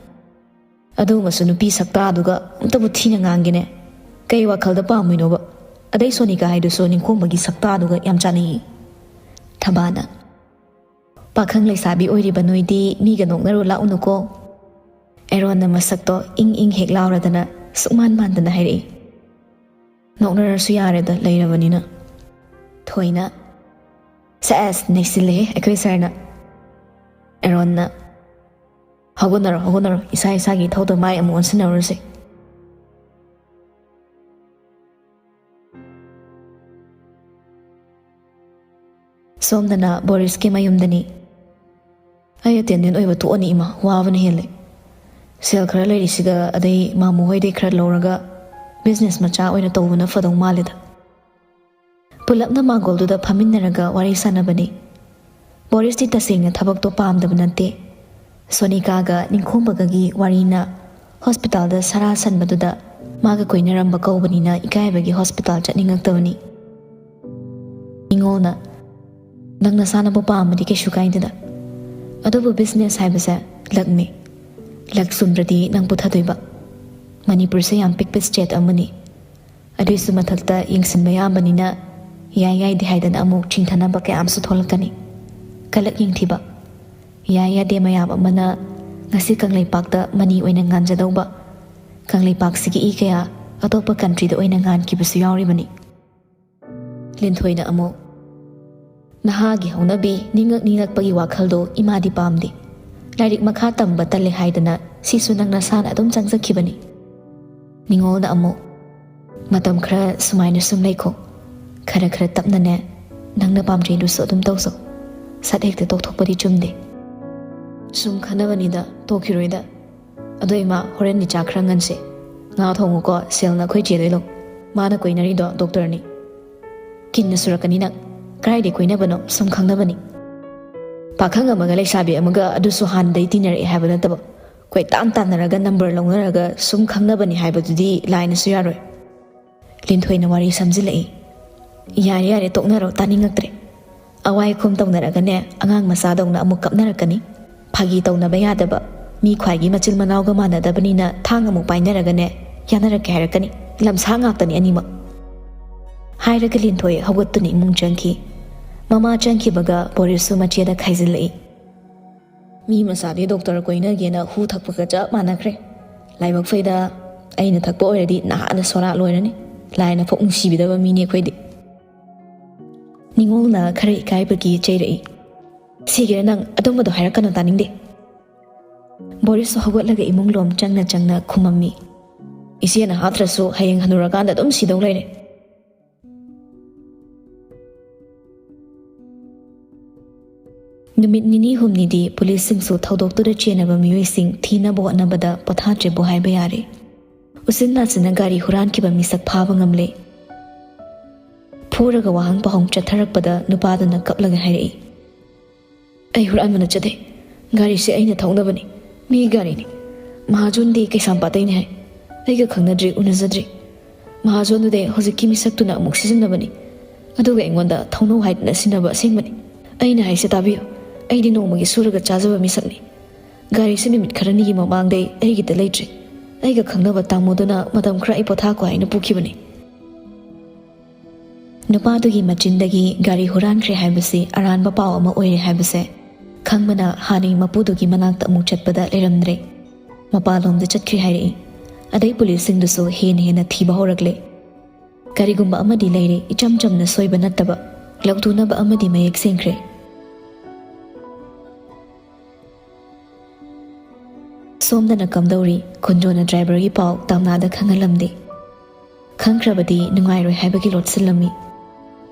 "ꯑꯗꯨꯃꯁꯨ ꯅꯨꯄꯤ ꯁꯛꯇꯥꯗꯨꯒ ꯑꯝꯇꯕꯨ ꯊꯤꯅ ꯉꯥꯡꯒꯦꯅꯦ꯫ ꯀꯩ ꯋꯥꯈꯜꯗ ꯄꯥꯝꯃꯤꯅꯣꯕ? ꯑꯗꯩ ꯁꯣꯅꯤꯀꯥ ꯍꯥꯏꯗꯨꯁꯨ ꯅꯤꯡꯈꯣꯝꯕꯒꯤ ꯁꯛꯇꯥꯗꯨꯒ ꯌꯥꯝ ꯆꯥꯟꯅꯩꯌꯦ꯫" ꯊꯕꯥꯅ, "ꯄꯥꯈꯪ ꯂꯩꯁꯥꯕꯤ ꯑꯣꯏꯔꯤꯕ ꯅꯣꯏꯗꯤ ꯃꯤꯒ ꯅꯣꯛꯅꯔꯨ ꯂꯥꯛꯎꯅꯨꯀꯣ꯫" ꯑꯦꯔꯣꯟꯅ ꯃꯁꯛꯇꯣ ꯏꯪ ꯏꯪ ꯍꯦꯛ ꯂꯥꯎꯔꯗꯅ ꯁꯨꯛꯃꯥꯟ ꯃꯥꯟꯗꯅ ꯍꯥꯏꯔꯛꯏ꯫ "ꯅꯣꯛꯅꯔꯁꯨ ꯌꯥꯔꯦꯗ, ꯂꯩꯔꯕꯅꯤꯅ꯫" ꯊꯣꯏꯅ, "ꯁꯦꯁ, ꯅꯩꯁꯤꯜꯂꯦꯍꯦ ꯑꯩꯈꯣꯏ ꯁꯥꯔꯅ꯫ ꯑꯦꯔꯣꯟꯅ, "ꯍꯧꯒꯠꯅꯔꯣ, ꯍꯧꯒꯠꯅꯔꯣ, ꯏꯁꯥ ꯏꯁꯥꯒꯤ ꯏꯊꯧꯗ ꯃꯥꯏ ꯑꯃꯨꯛ ꯑꯣꯟꯁꯤꯟꯅꯔꯨꯔꯁꯤ꯫" ꯁꯣꯝꯗꯅ ꯕꯣꯔꯤꯁꯀꯤ ꯃꯌꯨꯝꯗꯅꯤ꯫ "ꯑꯩ ꯑꯦꯇꯦꯟꯗꯦꯟ ꯑꯣꯏꯕ ꯇꯣꯛꯑꯅꯤ ꯏꯃꯥ, ꯋꯥꯕꯅ ꯍꯦꯜꯂꯦ꯫ ꯁꯦꯜ ꯈꯔ ꯂꯩꯔꯤꯁꯤꯒ ꯑꯗꯩ ꯃꯥꯃꯨ ꯍꯣꯏꯗꯩ ꯈꯔ ꯂꯧꯔꯒ ꯕꯤꯖꯤꯅꯦꯁ ꯃꯆꯥ ꯑꯣꯏꯅ ꯇꯧꯕꯅ ꯐꯗꯧ ꯃꯥꯜꯂꯦꯗ꯫" ꯄꯨꯂꯞꯅ ꯃꯥꯡꯒꯣꯜꯗꯨꯗ ꯐꯝꯃꯤꯟꯅꯔꯒ ꯋꯥꯔꯤ ꯁꯥꯟꯅꯕꯅꯤ꯫ ꯕꯣꯔꯤꯁꯇꯤ ꯇꯁꯦꯡꯅ ꯊꯕꯛꯇꯣ ꯄꯥꯝꯗꯕ ꯅꯠꯇꯦ꯫ ꯁꯣꯅꯤꯀꯥꯒ ꯅꯤꯡꯈꯣꯝꯕꯒꯒꯤ ꯋꯥꯔꯤꯅ ꯍꯣꯁꯄꯤꯇꯥꯜꯗ ꯁꯔꯥ ꯁꯟꯕꯗꯨꯗ ꯃꯥꯒ ꯀꯣꯏꯅꯔꯝꯕ ꯀꯧꯕꯅꯤꯅ ꯏꯀꯥꯏꯕꯒꯤ ꯍꯣꯁꯄꯤꯇꯥꯜ ꯆꯠꯅꯤꯡꯉꯛꯇꯕꯅꯤ꯫ ꯅꯤꯉꯣꯜꯅ, "ꯅꯪ ꯅꯁꯥꯅꯕꯨ ꯄꯥꯝꯃꯗꯤ ꯀꯩꯁꯨ ꯀꯥꯏꯗꯦꯗ꯫ ꯑꯗꯨꯕꯨ ꯕꯤꯖꯤꯅꯦꯁ ꯍꯥꯏꯕꯁꯦ ꯂꯛꯅꯤ꯫ ꯂꯛ ꯆꯨꯝꯗ꯭ꯔꯗꯤ ꯅꯪ ꯄꯨꯊꯗꯣꯏꯕ꯫ ꯃꯅꯤꯄꯨꯔꯁꯦ ꯌꯥꯝ ꯄꯤꯛꯄ ꯁ꯭ꯇꯦꯠ ꯑꯃꯅꯤ꯫ ꯑꯗꯨꯏꯁꯨ ꯃꯊꯛꯇ ꯌꯦꯡꯁꯤꯟꯕ ꯌꯥꯝꯕꯅꯤꯅ ꯌꯥꯏ ꯌꯥꯏꯗꯦ ꯍꯥꯏꯗꯅ ꯑꯃꯨꯛ ꯆꯤꯡꯊꯅꯕ ꯀꯌꯥ ꯑꯃꯁꯨ ꯊꯣꯛꯂꯛꯀꯅꯤ꯫ ꯀꯂꯛ ꯌꯦꯡꯊꯤꯕ꯫ ꯌꯥꯏ ꯌꯥꯗꯦ ꯃꯌꯥꯝ ꯑꯃꯅ ꯉꯁꯤ ꯀꯪꯂꯩꯄꯥꯛꯇ ꯃꯅꯤ ꯑꯣꯏꯅ ꯉꯥꯟꯖꯗꯧꯕ꯫ ꯀꯪꯂꯩꯄꯥꯛꯁꯤꯒꯤ ꯏ ꯀꯌꯥ ꯑꯇꯣꯞꯄ ꯀꯟꯇ꯭ꯔꯤꯗ ꯑꯣꯏꯅ ꯉꯥꯟꯈꯤꯕꯁꯨ ꯌꯥꯎꯔꯤꯕꯅꯤ꯫" ꯂꯤꯟꯊꯣꯏꯅ ꯑꯃꯨꯛ, "ꯅꯍꯥꯒꯤ ꯍꯧꯅꯕꯤ ꯅꯤꯡꯉꯛ ꯅꯤꯡꯉꯛꯄꯒꯤ ꯋꯥꯈꯜꯗꯣ ꯏꯃꯥꯗꯤ ꯄꯥꯝꯗꯦ꯫ ꯂꯥꯏꯔꯤꯛ ꯃꯈꯥ ꯇꯝꯕ ꯇꯜꯂꯦ ꯍꯥꯏꯗꯅ ꯁꯤꯁꯨ ꯅꯪ ꯅꯁꯥꯅ ꯑꯗꯨꯝ ꯆꯪꯖꯈꯤꯕꯅꯤ꯫" ꯅꯤꯉꯣꯜꯅ ꯑꯃꯨꯛ, "ꯃꯇꯝ ꯈꯔ ꯁꯨꯃꯥꯏꯅ ꯁꯨꯝ ꯂꯩꯈꯣ꯫ ꯈꯔ ꯈꯔ ꯇꯞꯅꯅꯦ, ꯅꯪꯅ ꯄꯥꯝꯖꯩꯗꯨꯁꯨ ꯑꯗꯨꯝ ꯇꯧꯖꯧ꯫ ꯁꯠ ꯍꯦꯛꯇ ꯇꯣꯛꯊꯣꯛꯄꯗꯤ ꯆꯨꯝꯗꯦ꯫" "ꯁꯨꯝ ꯈꯟꯅꯕꯅꯤꯗ, ꯇꯣꯛꯈꯤꯔꯣꯏꯗ꯫ ꯑꯗꯣ ꯏꯃꯥ, ꯍꯣꯔꯦꯟꯗꯤ ꯆꯥꯛ ꯈꯔ ꯉꯟꯁꯦ꯫ ꯉꯥ ꯊꯣꯡꯉꯨꯀꯣ, ꯁꯦꯜꯅ ꯑꯩꯈꯣꯏ ꯆꯦꯗꯩ ꯂꯧ꯫ ꯃꯥꯅ ꯀꯣꯏꯅꯔꯤꯗꯣ ꯗꯣꯛꯇꯔꯅꯤ꯫" "ꯀꯤꯟꯅ ꯁꯨꯔꯛꯀꯅꯤ ꯅꯪ꯫ ꯀꯗꯥꯏꯗꯩ ꯀꯣꯏꯅꯕꯅꯣ? ꯁꯨꯝ ꯈꯪꯅꯕꯅꯤ꯫" "ꯄꯥꯈꯪ ꯑꯃꯒ ꯂꯩꯁꯥꯕꯤ ꯑꯃꯒ, ꯑꯗꯨꯁꯨ ꯍꯥꯟꯅꯗꯩ ꯇꯤꯟꯅꯔꯛꯑꯦ ꯍꯥꯏꯕ ꯅꯠꯇꯕ, ꯀꯣꯏꯇꯥꯟ ꯇꯥꯟꯅꯔꯒ ꯅꯝꯕꯔ ꯂꯧꯅꯔꯒ ꯁꯨꯝ ꯈꯪꯅꯕꯅꯤ ꯍꯥꯏꯕꯗꯨꯗꯤ ꯂꯥꯏꯅꯁꯨ ꯌꯥꯔꯣꯏ꯫" ꯂꯤꯟꯊꯣꯏꯅ ꯋꯥꯔꯤ ꯁꯝꯖꯤꯜꯂꯛꯏ꯫ "ꯌꯥꯔꯦ, ꯌꯥꯔꯦ, ꯇꯣꯛꯅꯔꯣ, ꯇꯥꯅꯤꯡꯉꯛꯇ꯭ꯔꯦ꯫ ꯑꯋꯥꯏ ꯑꯈꯨꯝ ꯇꯧꯅꯔꯒꯅꯦ, ꯑꯉꯥꯡ ꯃꯆꯥꯗꯧꯅ ꯑꯃꯨꯛ ꯀꯞꯅꯔꯛꯀꯅꯤ꯫ ꯐꯥꯒꯤ ꯇꯧꯅꯕ ꯌꯥꯗꯕ, ꯃꯤ ꯈ꯭ꯋꯥꯏꯒꯤ ꯃꯆꯤꯟ ꯃꯅꯥꯎꯒ ꯃꯥꯟꯅꯗꯕꯅꯤꯅ ꯊꯥꯡ ꯑꯃꯨꯛ ꯄꯥꯏꯅꯔꯒꯅꯦ, ꯌꯥꯅꯔꯛꯀꯦ ꯍꯥꯏꯔꯛꯀꯅꯤ꯫ ꯂꯝꯁꯥ ꯉꯥꯛꯇꯅꯤ ꯑꯅꯤꯃꯛ꯫" ꯍꯥꯏꯔꯒ ꯂꯤꯟꯊꯣꯏ ꯍꯧꯒꯠꯇꯨꯅ ꯏꯃꯨꯡ ꯆꯪꯈꯤ꯫ ꯃꯃꯥ ꯆꯪꯈꯤꯕꯒ ꯕꯣꯔꯤꯁꯁꯨ ꯃꯆꯦꯗ ꯈꯥꯏꯖꯤꯜꯂꯛꯏ꯫ "ꯃꯤ ꯃꯆꯥꯗꯤ ꯗꯣꯛꯇꯔ ꯀꯣꯏꯅꯒꯦꯅ ꯍꯨ ꯊꯛꯄꯒ ꯆꯞ ꯃꯥꯟꯅꯈ꯭ꯔꯦ꯫ ꯂꯥꯏꯕꯛ ꯐꯩꯗ, ꯑꯩꯅ ꯊꯛꯄ ꯑꯣꯏꯔꯗꯤ ꯅꯍꯥꯟꯅ ꯁꯣꯔꯥ ꯂꯣꯏꯔꯅꯤ꯫ ꯂꯥꯏꯅ ꯐꯥꯎ ꯅꯨꯡꯁꯤꯕꯤꯗꯕ ꯃꯤꯅꯤ ꯑꯩꯈꯣꯏꯗꯤ꯫" ꯅꯤꯉꯣꯜꯅ ꯈꯔ ꯏꯀꯥꯏꯕꯒꯤ ꯆꯩꯔꯛꯏ꯫ "ꯁꯤꯒꯤꯔ ꯅꯪ? ꯑꯗꯨꯝꯕꯗꯣ ꯍꯥꯏꯔꯛꯀꯅꯨ, ꯇꯥꯅꯤꯡꯗꯦ"꯫ ꯕꯣꯔꯤꯁꯁꯨ ꯍꯧꯒꯠꯂꯒ ꯏꯃꯨꯡ ꯂꯣꯝ ꯆꯪꯅ ꯆꯪꯅ ꯈꯨꯝꯃꯝꯃꯤ꯫ "ꯏꯆꯦꯅ ꯍꯥꯠꯇ꯭ꯔꯁꯨ ꯍꯌꯦꯡ ꯍꯅꯨꯔꯀꯥꯟꯗ ꯑꯗꯨꯝ ꯁꯤꯗꯧ ꯂꯩꯔꯦ"꯫ ꯅꯨꯃꯤꯠ ꯅꯤꯅꯤ ꯍꯨꯝꯅꯤꯗꯤ ꯄꯨꯂꯤꯁꯁꯤꯡꯁꯨ ꯊꯧꯗꯣꯛꯇꯨꯗ ꯆꯦꯟꯅꯕ ꯃꯤꯑꯣꯏꯁꯤꯡ ꯊꯤꯅꯕ ꯍꯣꯠꯅꯕꯗ ꯄꯣꯊꯥꯗ꯭ꯔꯦꯕꯨ ꯍꯥꯏꯕ ꯌꯥꯔꯦ꯫ ꯎꯆꯤꯟ ꯅꯥꯆꯤꯟꯅ ꯒꯥꯔꯤ ꯍꯨꯔꯥꯟꯈꯤꯕ ꯃꯤꯁꯛ ꯐꯥꯕ ꯉꯝꯂꯦ꯫ ꯐꯨꯔꯒ ꯋꯥꯍꯪ ꯄꯥꯎꯍꯪ ꯆꯠꯊꯔꯛꯄꯗ ꯅꯨꯄꯥꯗꯨꯅ ꯀꯞꯂꯒ ꯍꯥꯏꯔꯛꯏ, "ꯑꯩ ꯍꯨꯔꯥꯟꯕ ꯅꯠꯆꯗꯦ꯫ ꯒꯥꯔꯤꯁꯦ ꯑꯩꯅ ꯊꯧꯅꯕꯅꯤ꯫ ꯃꯤꯒꯤ ꯒꯥꯔꯤꯅꯤ꯫ ꯃꯍꯥꯖꯣꯟꯗꯤ ꯀꯩꯁꯥꯝꯄꯥꯠꯇꯩꯅꯤ ꯍꯥꯏ꯫ ꯑꯩꯒ ꯈꯪꯅꯗ꯭ꯔꯤ, ꯎꯅꯖꯗ꯭ꯔꯤ꯫ ꯃꯍꯥꯖꯣꯟꯗꯨꯗꯤ ꯍꯧꯖꯤꯛꯀꯤ ꯃꯤꯁꯛꯇꯨꯅ ꯑꯃꯨꯛ ꯁꯤꯖꯤꯟꯅꯕꯅꯤ꯫ ꯑꯗꯨꯒ ꯑꯩꯉꯣꯟꯗ ꯊꯧꯅꯧ ꯍꯥꯏꯗꯨꯅ ꯁꯤꯟꯅꯕ ꯑꯁꯦꯡꯕꯅꯤ꯫ ꯑꯩꯅ ꯍꯥꯏꯁꯦ ꯇꯥꯕꯤꯌꯨ꯫ ꯑꯩꯗꯤ ꯅꯣꯡꯃꯒꯤ ꯁꯨꯔꯒ ꯆꯥꯖꯕ ꯃꯤꯁꯛꯅꯤ꯫ ꯒꯥꯔꯤꯁꯦ ꯅꯨꯃꯤꯠ ꯈꯔꯅꯤꯒꯤ ꯃꯃꯥꯡꯗꯩ ꯑꯩꯒꯤꯗ ꯂꯩꯇ꯭ꯔꯤ꯫ ꯑꯩꯒ ꯈꯪꯅꯕ ꯇꯥꯃꯣꯗꯨꯅ ꯃꯇꯝ ꯈꯔ ꯑꯩ ꯄꯣꯊꯥꯀꯣ ꯍꯥꯏꯅ ꯄꯨꯈꯤꯕꯅꯤ"꯫ ꯅꯨꯄꯥꯗꯨꯒꯤ ꯃꯆꯤꯟꯗꯒꯤ ꯒꯥꯔꯤ ꯍꯨꯔꯥꯟꯈ꯭ꯔꯦ ꯍꯥꯏꯕꯁꯤ ꯑꯔꯥꯟꯕ ꯄꯥꯎ ꯑꯃ ꯑꯣꯏꯔꯦ ꯍꯥꯏꯕꯁꯦ ꯈꯪꯕꯅ ꯍꯥꯟꯅꯩ ꯃꯄꯨꯗꯨꯒꯤ ꯃꯅꯥꯛꯇ ꯑꯃꯨꯛ ꯆꯠꯄꯗ ꯂꯩꯔꯝꯗ꯭ꯔꯦ꯫ ꯃꯄꯥꯟꯂꯣꯝꯗ ꯆꯠꯈ꯭ꯔꯦ ꯍꯥꯏꯔꯛꯏ꯫ ꯑꯗꯩ ꯄꯨꯂꯤꯁꯁꯤꯡꯗꯨꯁꯨ ꯍꯦꯟꯅ ꯍꯦꯟꯅ ꯊꯤꯕ ꯍꯧꯔꯛꯂꯦ꯫ ꯀꯔꯤꯒꯨꯝꯕ ꯑꯃꯗꯤ ꯂꯩꯔꯦ, ꯏꯆꯝ ꯆꯝꯅ ꯁꯣꯏꯕ ꯅꯠꯇꯕ꯫ ꯂꯧꯊꯣꯛꯅꯕ ꯑꯃꯗꯤ ꯃꯌꯦꯛ ꯁꯦꯡꯈ꯭ꯔꯦ꯫ ꯁꯣꯝꯗꯅ ꯀꯝꯗꯧꯔꯤ? ꯀꯨꯟꯖꯣꯅ ꯗ꯭ꯔꯥꯏꯚꯔꯒꯤ ꯄꯥꯎ ꯇꯥꯝꯅꯥꯗ ꯈꯪꯍꯜꯂꯝꯗꯦ꯫ ꯈꯪꯈ꯭ꯔꯕꯗꯤ ꯅꯨꯡꯉꯥꯏꯔꯣꯏ ꯍꯥꯏꯕꯒꯤ ꯂꯣꯠꯁꯤꯜꯂꯝꯃꯤ꯫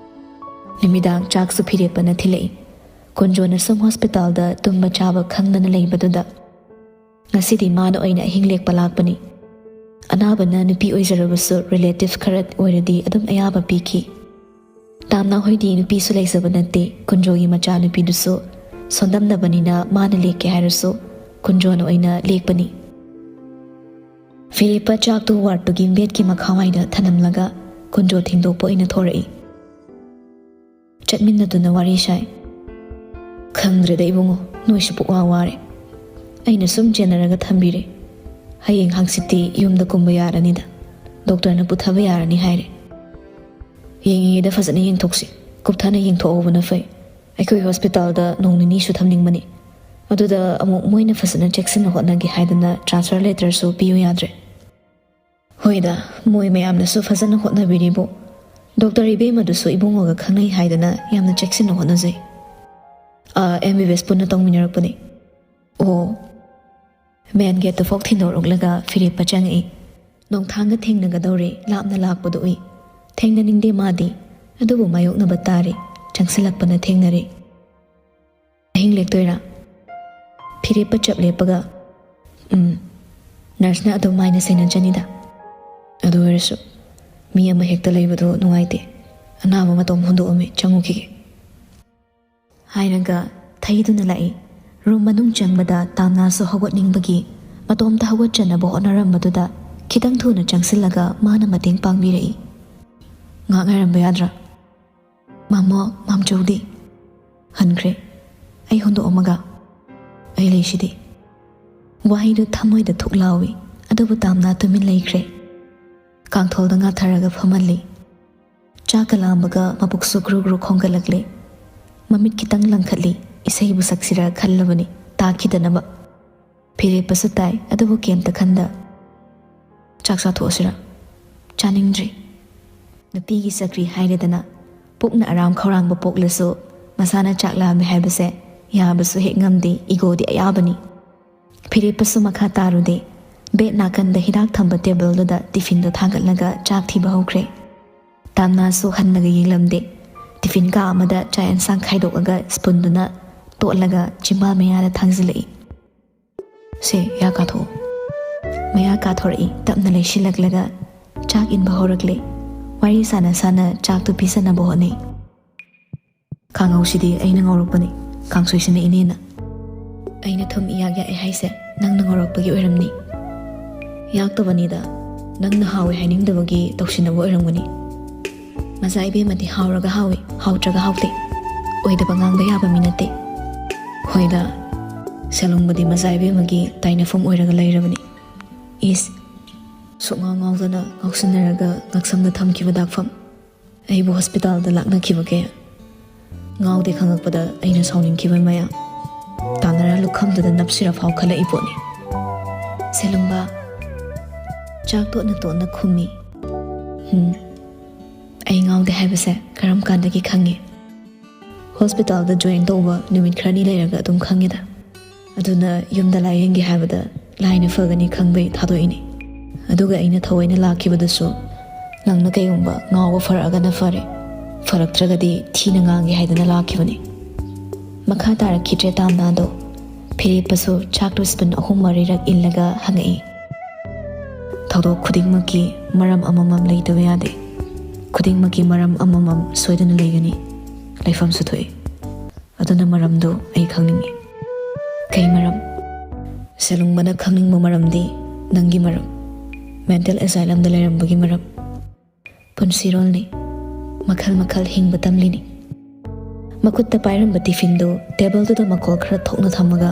ꯅꯨꯃꯤꯗꯥꯡ ꯆꯥꯛꯁꯨ ꯐꯤꯔꯦꯞꯄꯅ ꯊꯤꯜꯂꯛꯏ꯫ ꯀꯨꯟꯖꯣꯅ ꯁꯨꯝ ꯍꯣꯁꯄꯤꯇꯥꯜꯗ ꯇꯨꯝꯕ ꯆꯥꯕ ꯈꯪꯗꯅ ꯂꯩꯕꯗꯨꯗ ꯉꯁꯤꯗꯤ ꯃꯥꯅ ꯑꯣꯏꯅ ꯑꯍꯤꯡ ꯂꯦꯛꯄ ꯂꯥꯛꯄꯅꯤ꯫ ꯑꯅꯥꯕꯅ ꯅꯨꯄꯤ ꯑꯣꯏꯖꯔꯕꯁꯨ ꯔꯤꯂꯦꯇꯤꯚ ꯈꯔ ꯑꯣꯏꯔꯗꯤ ꯑꯗꯨꯝ ꯑꯌꯥꯕ ꯄꯤꯈꯤ꯫ ꯇꯥꯝꯅꯥ ꯍꯣꯏꯗꯤ ꯅꯨꯄꯤꯁꯨ ꯂꯩꯖꯕ ꯅꯠꯇꯦ꯫ ꯀꯨꯟꯖꯣꯒꯤ ꯃꯆꯥꯅꯨꯄꯤꯗꯨꯁꯨ ꯁꯣꯟꯗꯝꯅꯕꯅꯤꯅ ꯃꯥꯅ ꯂꯦꯛꯀꯦ ꯍꯥꯏꯔꯁꯨ ꯀꯨꯟꯖꯣꯅ ꯑꯣꯏꯅ ꯂꯦꯛꯄꯅꯤ꯫ ꯐꯤꯔꯦꯞꯄ ꯆꯥꯛꯇꯨ ꯋꯥꯔꯗꯇꯨꯒꯤ ꯕꯦꯗꯀꯤ ꯃꯈꯥꯋꯥꯏꯗ ꯊꯅꯝꯂꯒ ꯀꯨꯟꯖꯣ ꯊꯦꯡꯗꯣꯛꯄ ꯑꯣꯏꯅ ꯊꯣꯔꯛꯏ꯫ ꯆꯠꯃꯤꯟꯅꯗꯨꯅ ꯋꯥꯔꯤ ꯁꯥꯏ꯫ "ꯈꯪꯗ꯭ꯔꯦꯗ ꯏꯕꯨꯡꯉꯣ, ꯅꯣꯏꯁꯨ ꯄꯨꯛꯋꯥ ꯋꯥꯔꯦ꯫ ꯑꯩꯅ ꯁꯨꯝ ꯆꯦꯟꯅꯔꯒ ꯊꯝꯕꯤꯔꯦ꯫ ꯍꯌꯦꯡ ꯍꯪꯆꯤꯠꯇꯤ ꯌꯨꯝꯗ ꯀꯨꯝꯕ ꯌꯥꯔꯅꯤꯗ꯫ ꯗꯣꯛꯇꯔꯅ ꯄꯨꯊꯕ ꯌꯥꯔꯅꯤ ꯍꯥꯏꯔꯦ꯫ ꯌꯦꯡꯉꯤꯉꯩꯗ ꯐꯖꯅ ꯌꯦꯡꯊꯣꯛꯁꯤ꯫ ꯀꯨꯞꯊꯅ ꯌꯦꯡꯊꯣꯛꯍꯧꯕꯅ ꯐꯩ꯫ ꯑꯩꯈꯣꯏ ꯍꯣꯁꯄꯤꯇꯥꯜꯗ ꯅꯣꯡ ꯅꯤꯅꯤꯁꯨ ꯊꯝꯅꯤꯡꯕꯅꯤ꯫ ꯑꯗꯨꯗ ꯑꯃꯨꯛ ꯃꯣꯏꯅ ꯐꯖꯅ ꯆꯦꯛꯁꯤꯟꯅ ꯍꯣꯠꯅꯒꯦ ꯍꯥꯏꯗꯅ ꯇ꯭ꯔꯥꯟꯁꯐꯔ ꯂꯦꯇꯔꯁꯨ ꯄꯤꯌꯨ ꯌꯥꯗ꯭ꯔꯦ"꯫ "ꯍꯣꯏꯗ, ꯃꯣꯏ ꯃꯌꯥꯝꯅꯁꯨ ꯐꯖꯅ ꯍꯣꯠꯅꯕꯤꯔꯤꯕꯣ꯫ ꯗꯣꯛꯇꯔ ꯏꯕꯦꯝꯃꯗꯨꯁꯨ ꯏꯕꯨꯡꯉꯣꯒ ꯈꯪꯅꯩ ꯍꯥꯏꯗꯅ ꯌꯥꯝꯅ ꯆꯦꯛꯁꯤꯟꯅ ꯍꯣꯠꯅꯖꯩ"꯫ ꯑꯦꯝ ꯕꯤ ꯕꯤ ꯑꯦꯁ ꯄꯨꯟꯅ ꯇꯧꯃꯤꯟꯅꯔꯛꯄꯅꯤ꯫ ꯑꯣ꯫ ꯃꯦꯟ ꯒꯦꯠꯇꯨ ꯐꯥꯎ ꯊꯤꯟꯗꯣꯔꯛꯂꯒ ꯐꯤꯔꯦꯞꯄ ꯆꯪꯉꯛꯏ꯫ ꯅꯣꯡꯊꯥꯡꯒ ꯊꯦꯡꯅꯒꯗꯧꯔꯦ, ꯂꯥꯞꯅ ꯂꯥꯛꯄꯗꯨ ꯎꯏ꯫ ꯊꯦꯡꯅꯅꯤꯡꯗꯦ ꯃꯥꯗꯤ, ꯑꯗꯨꯕꯨ ꯃꯥꯌꯣꯛꯅꯕ ꯇꯥꯔꯦ꯫ ꯆꯪꯁꯤꯜꯂꯛꯄꯅ ꯊꯦꯡꯅꯔꯦ꯫ "ꯑꯍꯤꯡ ꯂꯦꯛꯇꯣꯏꯔꯥ?" ꯐꯤꯔꯦꯞꯄ ꯆꯞ ꯂꯦꯞꯄꯒ, "ꯎꯝ, ꯅꯔꯁꯅ ꯑꯗꯨꯝ ꯃꯥꯏꯅ ꯁꯦꯟꯅꯖꯅꯤꯗ꯫ ꯑꯗꯨ ꯑꯣꯏꯔꯁꯨ ꯃꯤ ꯑꯃ ꯍꯦꯛꯇ ꯂꯩꯕꯗꯣ ꯅꯨꯡꯉꯥꯏꯇꯦ꯫ ꯑꯅꯥꯕ ꯃꯇꯣꯝ ꯍꯨꯟꯗꯣꯛꯑꯝꯃꯤ, ꯆꯪꯉꯨꯈꯤꯒꯦ" ꯍꯥꯏꯔꯒ ꯊꯩꯗꯨꯅ ꯂꯥꯛꯏ꯫ ꯔꯨꯝ ꯃꯅꯨꯡ ꯆꯪꯕꯗ ꯇꯥꯝꯅꯥꯁꯨ ꯍꯧꯒꯠꯅꯤꯡꯕꯒꯤ ꯃꯇꯣꯝꯇ ꯍꯧꯒꯠꯆꯅꯕ ꯍꯣꯠꯅꯔꯝꯕꯗꯨꯗ ꯈꯤꯇꯪ ꯊꯨꯅ ꯆꯪꯁꯤꯜꯂꯒ ꯃꯥꯅ ꯃꯇꯦꯡ ꯄꯥꯡꯕꯤꯔꯛꯏ꯫ "ꯉꯥꯛ ꯉꯥꯏꯔꯝꯕ ꯌꯥꯗ꯭ꯔꯥ?" "ꯃꯥꯃꯣ, ꯃꯥꯝꯆꯧꯗꯤ?" "ꯍꯟꯈ꯭ꯔꯦ꯫ ꯑꯩ ꯍꯨꯟꯗꯣꯛꯑꯝꯃꯒ?" "ꯑꯩ ꯂꯩꯁꯤꯗꯤ꯫" ꯋꯥꯍꯩꯗꯨ ꯊꯃꯣꯏꯗ ꯊꯨꯛ ꯂꯥꯎꯏ, ꯑꯗꯨꯕꯨ ꯇꯥꯝꯅꯥ ꯇꯨꯃꯤꯟ ꯂꯩꯈ꯭ꯔꯦ꯫ ꯀꯥꯡꯊꯣꯜꯗ ꯉꯥꯊꯔꯒ ꯐꯝꯍꯜꯂꯤ꯫ ꯆꯥꯛꯀ ꯂꯥꯝꯕꯒ ꯃꯕꯨꯛꯁꯨ ꯒ꯭ꯔꯨ ꯒ꯭ꯔꯨ ꯈꯣꯡꯒꯠꯂꯛꯂꯦ꯫ ꯃꯃꯤꯠ ꯈꯤꯇꯪ ꯂꯪꯈꯠꯂꯤ, ꯏꯁꯩꯕꯨ ꯁꯛꯁꯤꯔ ꯈꯜꯂꯕꯅꯤ, ꯇꯥꯈꯤꯗꯅꯕ꯫ ꯐꯤꯔꯦꯞꯄꯁꯨ ꯇꯥꯏ, ꯑꯗꯨꯕꯨ ꯀꯩꯝꯇ ꯈꯟꯗ꯫ "ꯆꯥꯛ ꯆꯥꯊꯣꯛꯑꯁꯤꯔ?" "ꯆꯥꯅꯤꯡꯗ꯭ꯔꯤ꯫" ꯅꯨꯄꯤꯒꯤ ꯆꯀ꯭ꯔꯤ ꯍꯥꯏꯔꯦꯗꯅ, ꯄꯨꯛꯅ ꯑꯔꯥꯝ ꯈꯧꯔꯥꯡꯕ ꯄꯣꯛꯂꯁꯨ ꯃꯁꯥꯅ ꯆꯥꯛ ꯂꯥꯝꯃꯦ ꯍꯥꯏꯕꯁꯦ ꯌꯥꯕꯁꯨ ꯍꯦꯛ ꯉꯝꯗꯦ, ꯏꯒꯣꯗꯤ ꯑꯌꯥꯕꯅꯤ꯫ ꯐꯤꯔꯦꯞꯄꯁꯨ ꯃꯈꯥ ꯇꯥꯔꯨꯗꯦ꯫ ꯕꯦꯗ ꯅꯥꯀꯟꯗ ꯍꯤꯗꯥꯛ ꯊꯝꯕ ꯇꯦꯕꯜꯗꯨꯗ ꯇꯤꯐꯤꯟꯗꯣ ꯊꯥꯡꯒꯠꯂꯒ ꯆꯥꯛ ꯊꯤꯕ ꯍꯧꯈ꯭ꯔꯦ꯫ ꯇꯥꯝꯅꯥꯁꯨ ꯍꯟꯅꯒ ꯌꯦꯡꯂꯝꯗꯦ꯫ ꯇꯤꯐꯤꯟ ꯀꯥ ꯑꯃꯗ ꯆꯥꯛ ꯑꯦꯟꯁꯥꯡ ꯈꯥꯏꯗꯣꯛꯂꯒ ꯁ꯭ꯄꯨꯟꯗꯨꯅ ꯇꯣꯠꯂꯒ ꯆꯤꯝꯕꯥꯜ ꯃꯌꯥꯗ ꯊꯥꯡꯖꯤꯜꯂꯛꯏ꯫ "ꯁꯦ, ꯌꯥ ꯀꯥꯊꯣꯛꯑꯣ꯫" ꯃꯌꯥ ꯀꯥꯊꯣꯔꯛꯏ, ꯇꯞꯅ ꯂꯩꯁꯤꯜꯂꯛꯂꯒ ꯆꯥꯛ ꯏꯟꯕ ꯍꯧꯔꯛꯂꯦ꯫ ꯋꯥꯔꯤ ꯁꯥꯟꯅ ꯁꯥꯟꯅ ꯆꯥꯛꯇꯨ ꯄꯤꯖꯅꯕ ꯍꯣꯠꯅꯩ꯫ "ꯀꯥꯡꯉꯧꯁꯤꯗꯤ ꯑꯩꯅ ꯉꯧꯔꯛꯄꯅꯤ, ꯀꯥꯡꯁꯣꯏꯁꯤꯅ ꯏꯅꯦꯅ꯫" "ꯑꯩꯅ ꯊꯨꯝ ꯏꯌꯥꯛ ꯌꯥꯛꯑꯦ ꯍꯥꯏꯁꯦ ꯅꯪꯅ ꯉꯧꯔꯛꯄꯒꯤ ꯑꯣꯏꯔꯝꯅꯤ꯫" "ꯌꯥꯛꯇꯕꯅꯤꯗ, ꯅꯪꯅ ꯍꯥꯎꯋꯦ ꯍꯥꯏꯅꯤꯡꯗꯕꯒꯤ ꯇꯧꯁꯤꯟꯅꯕ ꯑꯣꯏꯔꯝꯒꯅꯤ꯫" "ꯃꯆꯥ ꯏꯕꯦꯝꯃꯗꯤ ꯍꯥꯎꯔꯒ ꯍꯥꯎꯋꯤ, ꯍꯥꯎꯇ꯭ꯔꯒ ꯍꯥꯎꯇꯦ꯫ ꯑꯣꯏꯗꯕ ꯉꯥꯡꯕ ꯌꯥꯕ ꯃꯤ ꯅꯠꯇꯦ꯫" "ꯍꯣꯏꯗ, ꯁꯦꯂꯨꯡꯕꯗꯤ ꯃꯆꯥ ꯏꯕꯦꯝꯃꯒꯤ ꯇꯥꯏꯅꯐꯝ ꯑꯣꯏꯔꯒ ꯂꯩꯔꯕꯅꯤ꯫" "ꯏꯁ, ꯁꯨꯛꯉꯥꯎ ꯉꯥꯎꯗꯅ ꯉꯥꯎꯁꯤꯟꯅꯔꯒ ꯉꯛꯁꯝꯗ ꯊꯝꯈꯤꯕ ꯗꯥꯛꯐꯝ꯫ ꯑꯩꯕꯨ ꯍꯣꯁꯄꯤꯇꯥꯜꯗ ꯂꯥꯛꯅꯈꯤꯕ ꯀꯌꯥ꯫ ꯉꯥꯎꯗꯦ ꯈꯪꯉꯛꯄꯗ ꯑꯩꯅ ꯁꯥꯎꯅꯤꯡꯈꯤꯕ ꯃꯌꯥꯝ꯫ ꯇꯥꯟꯅꯔ ꯂꯨꯈꯝꯗꯨꯗ ꯅꯞꯁꯤꯔ ꯐꯥꯎ ꯈꯜꯂꯛꯏ ꯄꯣꯠꯅꯤ꯫" ꯁꯦꯂꯨꯡꯕ ꯆꯥꯛ ꯇꯣꯠꯅ ꯇꯣꯠꯅ ꯈꯨꯝꯃꯤ꯫ "ꯎꯝ, ꯑꯩ ꯉꯥꯎꯗꯦ ꯍꯥꯏꯕꯁꯦ ꯀꯔꯝ ꯀꯥꯟꯗꯒꯤ ꯈꯪꯉꯤ?" ꯍꯣꯁꯄꯤꯇꯥꯜꯗ ꯖꯣꯏꯟ ꯇꯧꯕ ꯅꯨꯃꯤꯠ ꯈꯔꯅꯤ ꯂꯩꯔꯒ ꯑꯗꯨꯝ ꯈꯪꯉꯦꯗ꯫ ꯑꯗꯨꯅ ꯌꯨꯝꯗ ꯂꯥꯏꯌꯦꯡꯒꯦ ꯍꯥꯏꯕꯗ ꯂꯥꯏꯅ ꯐꯒꯅꯤ ꯈꯪꯕꯩ ꯊꯥꯗꯣꯛꯏꯅꯤ꯫ ꯑꯗꯨꯒ ꯑꯩꯅ ꯊꯑꯣꯏꯅ ꯂꯥꯛꯈꯤꯕꯗꯨꯁꯨ ꯅꯪꯅ ꯀꯩꯒꯨꯝꯕ ꯉꯥꯎꯕ ꯐꯔꯛꯑꯒꯅ ꯐꯔꯦ, ꯐꯔꯛꯇ꯭ꯔꯒꯗꯤ ꯊꯤꯅ ꯉꯥꯡꯒꯦ ꯍꯥꯏꯗꯅ ꯂꯥꯛꯈꯤꯕꯅꯤ꯫ ꯃꯈꯥ ꯇꯥꯔꯛꯈꯤꯗ꯭ꯔꯦ ꯇꯥꯝꯅꯥꯗꯣ꯫ ꯐꯤꯔꯦꯞꯄꯁꯨ ꯆꯥꯛꯇꯨ ꯁ꯭ꯄꯨꯟ ꯑꯍꯨꯝ ꯃꯔꯤꯔꯛ ꯏꯜꯂꯒ ꯍꯪꯉꯛꯏ꯫ ꯊꯧꯗꯣꯛ ꯈꯨꯗꯤꯡꯃꯛꯀꯤ ꯃꯔꯝ ꯑꯃꯃꯝ ꯂꯩꯇꯕ ꯌꯥꯗꯦ꯫ ꯈꯨꯗꯤꯡꯃꯛꯀꯤ ꯃꯔꯝ ꯑꯃꯃꯝ ꯁꯣꯏꯗꯅ ꯂꯩꯒꯅꯤ꯫ ꯂꯩꯐꯝꯁꯨ ꯊꯣꯛꯏ꯫ ꯑꯗꯨꯅ ꯃꯔꯝꯗꯨ ꯑꯩ ꯈꯪꯅꯤꯡꯏ꯫ ꯀꯩ ꯃꯔꯝ? ꯁꯦꯂꯨꯡꯕꯅ ꯈꯪꯅꯤꯡꯕ ꯃꯔꯝꯗꯤ ꯅꯪꯒꯤ ꯃꯔꯝ꯫ ꯃꯦꯟꯇꯦꯜ ꯑꯦꯁꯥꯏꯂꯝꯗ ꯂꯩꯔꯝꯕꯒꯤ ꯃꯔꯝ꯫ ꯄꯨꯟꯁꯤꯔꯣꯜꯅꯤ꯫ ꯃꯈꯜ ꯃꯈꯜ ꯍꯤꯡꯕ ꯇꯝꯂꯤꯅꯤ꯫ ꯃꯈꯨꯠꯇ ꯄꯥꯏꯔꯝꯕ ꯇꯤꯐꯤꯟꯗꯨ ꯇꯦꯕꯜꯗꯨꯗ ꯃꯈꯣꯜ ꯈꯔ ꯊꯣꯛꯅ ꯊꯝꯃꯒ,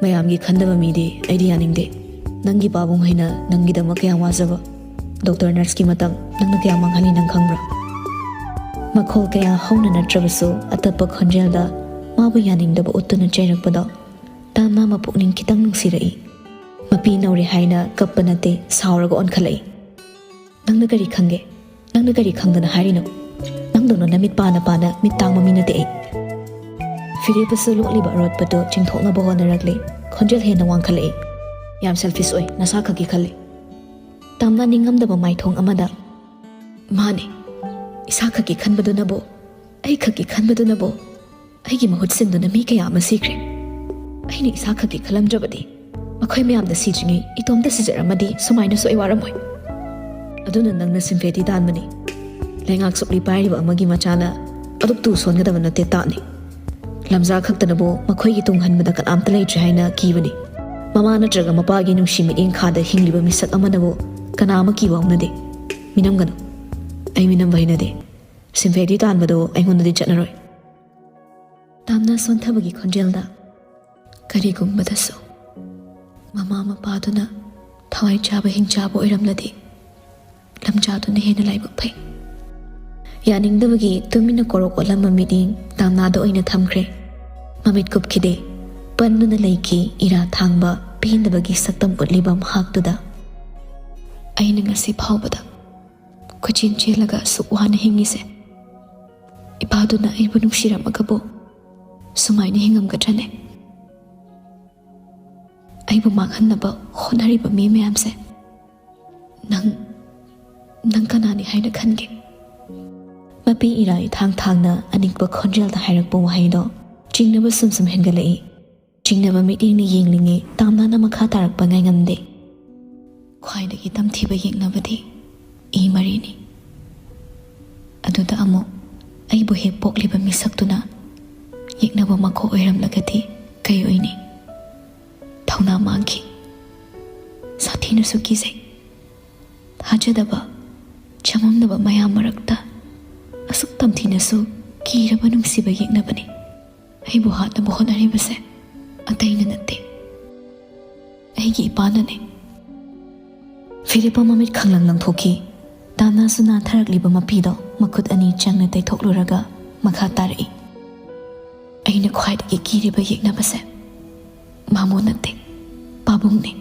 "ꯃꯌꯥꯝꯒꯤ ꯈꯟꯗꯕ ꯃꯤꯗꯤ ꯑꯩꯗꯤ ꯌꯥꯅꯤꯡꯗꯦ꯫ ꯅꯪꯒꯤ ꯄꯥꯕꯨꯡ ꯍꯩꯅ ꯅꯪꯒꯤꯗꯃꯛ ꯀꯌꯥꯝ ꯋꯥꯖꯕ꯫ ꯗꯣꯛꯇꯔ ꯅꯔꯁꯀꯤ ꯃꯇꯝ ꯅꯪꯅ ꯀꯌꯥꯝ ꯃꯥꯡꯍꯜꯂꯤ ꯅꯪ ꯈꯪꯕ꯭ꯔꯥ?" ꯃꯈꯣꯜ ꯀꯌꯥ ꯍꯧꯅ ꯅꯠꯇ꯭ꯔꯕꯁꯨ ꯑꯇꯞꯄ ꯈꯣꯟꯖꯦꯜꯗ ꯃꯥꯕꯨ ꯌꯥꯅꯤꯡꯗꯕ ꯎꯠꯇꯨꯅ ꯆꯩꯔꯛꯄꯗꯣ ꯇꯥꯝꯅꯥ ꯃꯄꯨꯛꯅꯤꯡ ꯈꯤꯇꯪ ꯅꯨꯡꯁꯤꯔꯛꯏ꯫ ꯃꯄꯤ ꯅꯧꯔꯦ ꯍꯥꯏꯅ ꯀꯞꯄ ꯅꯠꯇꯦ, ꯁꯥꯎꯔꯒ ꯑꯣꯟꯈꯠꯂꯛꯏ꯫ "ꯅꯪꯅ ꯀꯔꯤ ꯈꯪꯒꯦ? ꯅꯪꯅ ꯀꯔꯤ ꯈꯪꯗꯅ ꯍꯥꯏꯔꯤꯅꯣ? ꯅꯪꯗꯧꯅ ꯅꯃꯤꯠ ꯄꯥꯅ ꯄꯥꯅ ꯃꯤꯠ ꯇꯥꯡꯕ ꯃꯤ ꯅꯠꯇꯦ ꯑꯩ꯫" ꯐꯤꯔꯦꯞꯄꯁꯨ ꯂꯣꯠꯂꯤꯕ ꯑꯔꯣꯠꯄꯗꯨ ꯆꯤꯡꯊꯣꯛꯅꯕ ꯍꯣꯠꯅꯔꯛꯂꯤ꯫ ꯈꯣꯟꯖꯦꯜ ꯍꯦꯟꯅ ꯋꯥꯡꯈꯠꯂꯛꯏ꯫ "ꯌꯥꯝ ꯁꯦꯜꯐꯤꯁ ꯑꯣꯏ, ꯅꯁꯥ ꯈꯛꯀꯤ ꯈꯜꯂꯤ꯫" ꯇꯥꯝꯅꯥ ꯅꯤꯡꯉꯝꯗꯕ ꯃꯥꯏꯊꯣꯡ ꯑꯃꯗ, "ꯃꯥꯅꯦ, ꯏꯁꯥ ꯈꯛꯀꯤ ꯈꯟꯕꯗꯨꯅꯕꯨ, ꯑꯩ ꯈꯛꯀꯤ ꯈꯟꯕꯗꯨꯅꯕꯨ ꯑꯩꯒꯤ ꯃꯍꯨꯠ ꯁꯤꯟꯗꯨꯅ ꯃꯤ ꯀꯌꯥ ꯑꯃ ꯁꯤꯈ꯭ꯔꯦ꯫ ꯑꯩꯅ ꯏꯁꯥ ꯈꯛꯀꯤ ꯈꯜꯂꯝꯗ꯭ꯔꯕꯗꯤ ꯃꯈꯣꯏ ꯃꯌꯥꯝꯗ ꯁꯤꯗ꯭ꯔꯤꯉꯩ ꯏꯇꯣꯝꯇ ꯁꯤꯖꯔꯝꯃꯗꯤ ꯁꯨꯃꯥꯏꯅꯁꯨ ꯑꯩ ꯋꯥꯔꯝꯃꯣꯏ꯫ ꯑꯗꯨꯅ ꯅꯪꯅ ꯁꯤꯝꯐꯦꯇꯤ ꯇꯥꯟꯕꯅꯤ꯫ ꯂꯩꯉꯥꯛ ꯁꯨꯛꯂꯤ ꯄꯥꯏꯔꯤꯕ ꯑꯃꯒꯤ ꯃꯆꯥꯅ ꯑꯗꯨꯛ ꯇꯨ ꯁꯣꯟꯒꯗꯕ ꯅꯠꯇꯦ ꯇꯥꯅꯤ꯫ ꯂꯝꯖꯥ ꯈꯛꯇꯅꯕꯨ ꯃꯈꯣꯏꯒꯤ ꯇꯨꯡꯍꯟꯕꯗ ꯀꯅꯥꯝꯇ ꯂꯩꯇ꯭ꯔꯦ ꯍꯥꯏꯅ ꯀꯤꯕꯅꯤ꯫ ꯃꯃꯥ ꯅꯠꯇ꯭ꯔꯒ ꯃꯄꯥꯒꯤ ꯅꯨꯡꯁꯤ ꯃꯤꯠꯌꯦꯡ ꯈꯥꯗ ꯍꯤꯡꯂꯤꯕ ꯃꯤꯁꯛ ꯑꯃꯅꯕꯨ ꯀꯅꯥ ꯑꯃ ꯀꯤꯕ ꯍꯧꯅꯗꯦ꯫ ꯃꯤꯅꯝꯒꯅꯨ꯫ ꯑꯩ ꯃꯤꯅꯝꯕ ꯍꯩꯅꯗꯦ꯫ ꯁꯤꯝꯐꯦꯇꯤ ꯇꯥꯟꯕꯗꯨ ꯑꯩꯉꯣꯟꯗꯗꯤ ꯆꯠꯅꯔꯣꯏ꯫" ꯇꯥꯝꯅ ꯁꯣꯟꯊꯕꯒꯤ ꯈꯣꯟꯖꯦꯜꯗ, "ꯀꯔꯤꯒꯨꯝꯕꯗꯁꯨ ꯃꯃꯥ ꯃꯄꯥꯗꯨꯅ ꯊꯋꯥꯏ ꯆꯥꯕ ꯍꯤꯡꯆꯥꯕ ꯑꯣꯏꯔꯝꯂꯗꯤ ꯂꯝꯖꯥꯗꯨꯅ ꯍꯦꯟꯅ ꯂꯥꯏꯕꯛ ꯐꯩ꯫" ꯌꯥꯅꯤꯡꯗꯕꯒꯤ ꯇꯨꯃꯤꯟꯅ ꯀꯣꯔꯣꯛ ꯑꯣꯠꯂꯝꯕ ꯃꯤꯠꯌꯦꯡ ꯇꯥꯝꯅꯥꯗ ꯑꯣꯏꯅ ꯊꯝꯈ꯭ꯔꯦ꯫ ꯃꯃꯤꯠ ꯀꯨꯞꯈꯤꯗꯦ꯫ ꯄꯟꯗꯨꯅ ꯂꯩꯈꯤ ꯏꯔꯥ ꯊꯥꯡꯕ ꯄꯦꯟꯗꯕꯒꯤ ꯁꯛꯇꯝ ꯎꯠꯂꯤꯕ ꯃꯍꯥꯛꯇꯨꯗ꯫ "ꯑꯩꯅ ꯉꯁꯤ ꯐꯥꯎꯕꯗ ꯀꯣꯏꯆꯦꯟ ꯆꯦꯜꯂꯒ ꯑꯁꯨꯛ ꯋꯥꯅ ꯍꯤꯡꯉꯤꯁꯦ ꯏꯄꯥꯗꯨꯅ ꯑꯩꯕꯨ ꯅꯨꯡꯁꯤꯔꯝꯃꯒꯕꯨ ꯁꯨꯃꯥꯏꯅ ꯍꯤꯡꯉꯝꯒꯗ꯭ꯔꯅꯦ? ꯑꯩꯕꯨ ꯃꯥꯡꯍꯟꯅꯕ ꯍꯣꯠꯅꯔꯤꯕ ꯃꯤ ꯃꯌꯥꯝꯁꯦ ꯅꯪ, ꯅꯪ ꯀꯅꯥꯅꯤ ꯍꯥꯏꯅ ꯈꯟꯒꯦ? ꯃꯄꯤ ꯏꯔꯥ ꯏꯊꯥꯡ ꯊꯥꯡꯅ ꯑꯅꯤꯛꯄ ꯈꯣꯟꯖꯦꯜꯗ ꯍꯥꯏꯔꯛꯄ ꯋꯥꯍꯩꯗꯣ ꯆꯤꯡꯅꯕ ꯁꯨꯝ ꯁꯨꯝ ꯍꯦꯟꯒꯠꯂꯛꯏ꯫ ꯆꯤꯡꯅꯕ ꯃꯤꯠꯌꯦꯡꯅ ꯌꯦꯡꯂꯤꯉꯩ ꯇꯥꯝꯅꯥꯅ ꯃꯈꯥ ꯇꯥꯔꯛꯄ ꯉꯥꯏꯉꯝꯗꯦ꯫ ꯈ꯭ꯋꯥꯏꯗꯒꯤ ꯇꯝꯊꯤꯕ ꯌꯦꯛꯅꯕꯗꯤ ꯏ ꯃꯔꯤꯅꯤ꯫ ꯑꯗꯨꯗ ꯑꯃꯨꯛ ꯑꯩꯕꯨ ꯍꯦꯛ ꯄꯣꯛꯂꯤꯕ ꯃꯤꯁꯛꯇꯨꯅ ꯌꯦꯛꯅꯕ ꯃꯀꯣꯛ ꯑꯣꯏꯔꯝꯂꯒꯗꯤ ꯀꯩ ꯑꯣꯏꯅꯤ? ꯊꯧꯅꯥ ꯃꯥꯡꯈꯤ꯫ ꯁꯥꯊꯤꯅꯁꯨ ꯀꯤꯖꯩ꯫ ꯊꯥꯖꯗꯕ, ꯆꯃꯝꯅꯕ ꯃꯌꯥꯝ ꯃꯔꯛꯇ ꯑꯁꯨꯛ ꯇꯝꯊꯤꯅꯁꯨ ꯀꯤꯔꯕ ꯅꯨꯡꯁꯤꯕ ꯌꯦꯛꯅꯕꯅꯤ꯫ ꯑꯩꯕꯨ ꯍꯥꯠꯅꯕ ꯍꯣꯠꯅꯔꯤꯕꯁꯦ ꯑꯇꯩꯅ ꯅꯠꯇꯦ, ꯑꯩꯒꯤ ꯏꯄꯥꯅꯅꯦ꯫ ꯐꯤꯔꯦꯞꯄ ꯃꯃꯤꯠ ꯈꯪꯂꯪ ꯂꯪꯊꯣꯛꯈꯤ꯫ ꯇꯥꯟꯅꯁꯨ ꯅꯥꯟꯊꯔꯛꯂꯤꯕ ꯃꯄꯤꯗꯣ ꯃꯈꯨꯠ ꯑꯅꯤ ꯆꯪꯅ ꯇꯩꯊꯣꯛꯂꯨꯔꯒ ꯃꯈꯥ ꯇꯥꯔꯛꯏ꯫ ꯑꯩꯅ ꯈ꯭ꯋꯥꯏꯗꯒꯤ ꯀꯤꯔꯤꯕ ꯌꯦꯛꯅꯕꯁꯦ ꯃꯥꯃꯣ ꯅꯠꯇꯦ, ꯄꯥꯕꯨꯡꯅꯦ꯫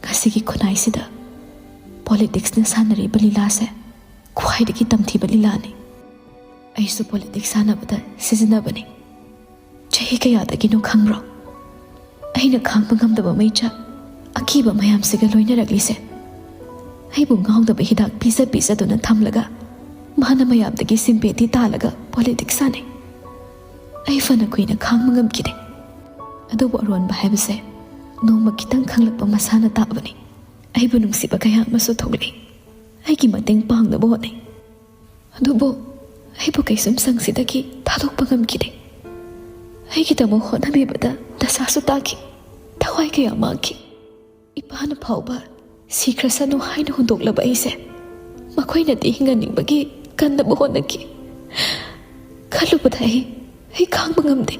ꯉꯁꯤꯒꯤ ꯈꯨꯟꯅꯥꯏꯁꯤꯗ ꯄꯣꯂꯤꯇꯤꯛꯁꯅ ꯁꯥꯟꯅꯔꯤꯕ ꯂꯤꯂꯥꯁꯦ ꯈ꯭ꯋꯥꯏꯗꯒꯤ ꯇꯝꯊꯤꯕ ꯂꯤꯂꯥꯅꯤ꯫ ꯑꯩꯁꯨ ꯄꯣꯂꯤꯇꯤꯛꯁ ꯁꯥꯟꯅꯕꯗ ꯁꯤꯖꯤꯟꯅꯕꯅꯤ꯫ ꯆꯍꯤ ꯀꯌꯥꯗꯒꯤꯅꯣ ꯈꯪꯕ꯭ꯔꯣ? ꯑꯩꯅ ꯈꯥꯡꯕ ꯉꯝꯗꯕ ꯃꯩꯆꯥꯛ, ꯑꯀꯤꯕ ꯃꯌꯥꯝꯁꯤꯒ ꯂꯣꯏꯅꯔꯛꯂꯤꯁꯦ꯫ ꯑꯩꯕꯨ ꯉꯥꯎꯗꯕ ꯍꯤꯗꯥꯛ ꯄꯤꯖ ꯄꯤꯖꯗꯨꯅ ꯊꯝꯂꯒ ꯃꯥꯅ ꯃꯌꯥꯝꯗꯒꯤ ꯁꯤꯝꯄꯦꯇꯤ ꯇꯥꯜꯂꯒ ꯄꯣꯂꯤꯇꯤꯛꯁ ꯁꯥꯟꯅꯩ꯫ ꯑꯩ ꯐꯅ ꯀꯨꯏꯅ ꯈꯥꯡꯕ ꯉꯝꯈꯤꯗꯦ꯫ ꯑꯗꯨꯕꯨ ꯑꯔꯣꯟꯕ ꯍꯥꯏꯕꯁꯦ ꯅꯣꯡꯃ ꯈꯤꯇꯪ ꯈꯪꯂꯛꯄ ꯃꯁꯥꯅ ꯇꯥꯕꯅꯤ꯫ ꯑꯩꯕꯨ ꯅꯨꯡꯁꯤꯕ ꯀꯌꯥ ꯑꯃꯁꯨ ꯊꯣꯛꯂꯛꯏ꯫ ꯑꯩꯒꯤ ꯃꯇꯦꯡ ꯄꯥꯡꯅꯕ ꯍꯣꯠꯅꯩ꯫ ꯑꯗꯨꯕꯨ ꯑꯩꯕꯨ ꯀꯩꯁꯨꯝꯁꯪꯁꯤꯗꯒꯤ ꯊꯥꯗꯣꯛꯄ ꯉꯝꯈꯤꯗꯦ꯫ ꯑꯩꯒꯤꯗꯃꯛ ꯍꯣꯠꯅꯕꯤꯕꯗ ꯗꯁꯥꯁꯨ ꯇꯥꯈꯤ꯫ ꯊꯋꯥꯏ ꯀꯌꯥ ꯃꯥꯡꯈꯤ꯫ ꯏꯄꯥꯅ ꯐꯥꯎꯕ ꯁꯤꯈ꯭ꯔꯁꯅꯨ ꯍꯥꯏꯅ ꯍꯨꯟꯗꯣꯛꯂꯕ ꯑꯩꯁꯦ ꯃꯈꯣꯏꯅꯗꯤ ꯍꯤꯡꯍꯟꯅꯤꯡꯕꯒꯤ ꯀꯟꯅꯕ ꯍꯣꯠꯅꯈꯤ꯫ ꯈꯜꯂꯨꯕꯗ ꯑꯩ, ꯑꯩ ꯈꯥꯡꯕ ꯉꯝꯗꯦ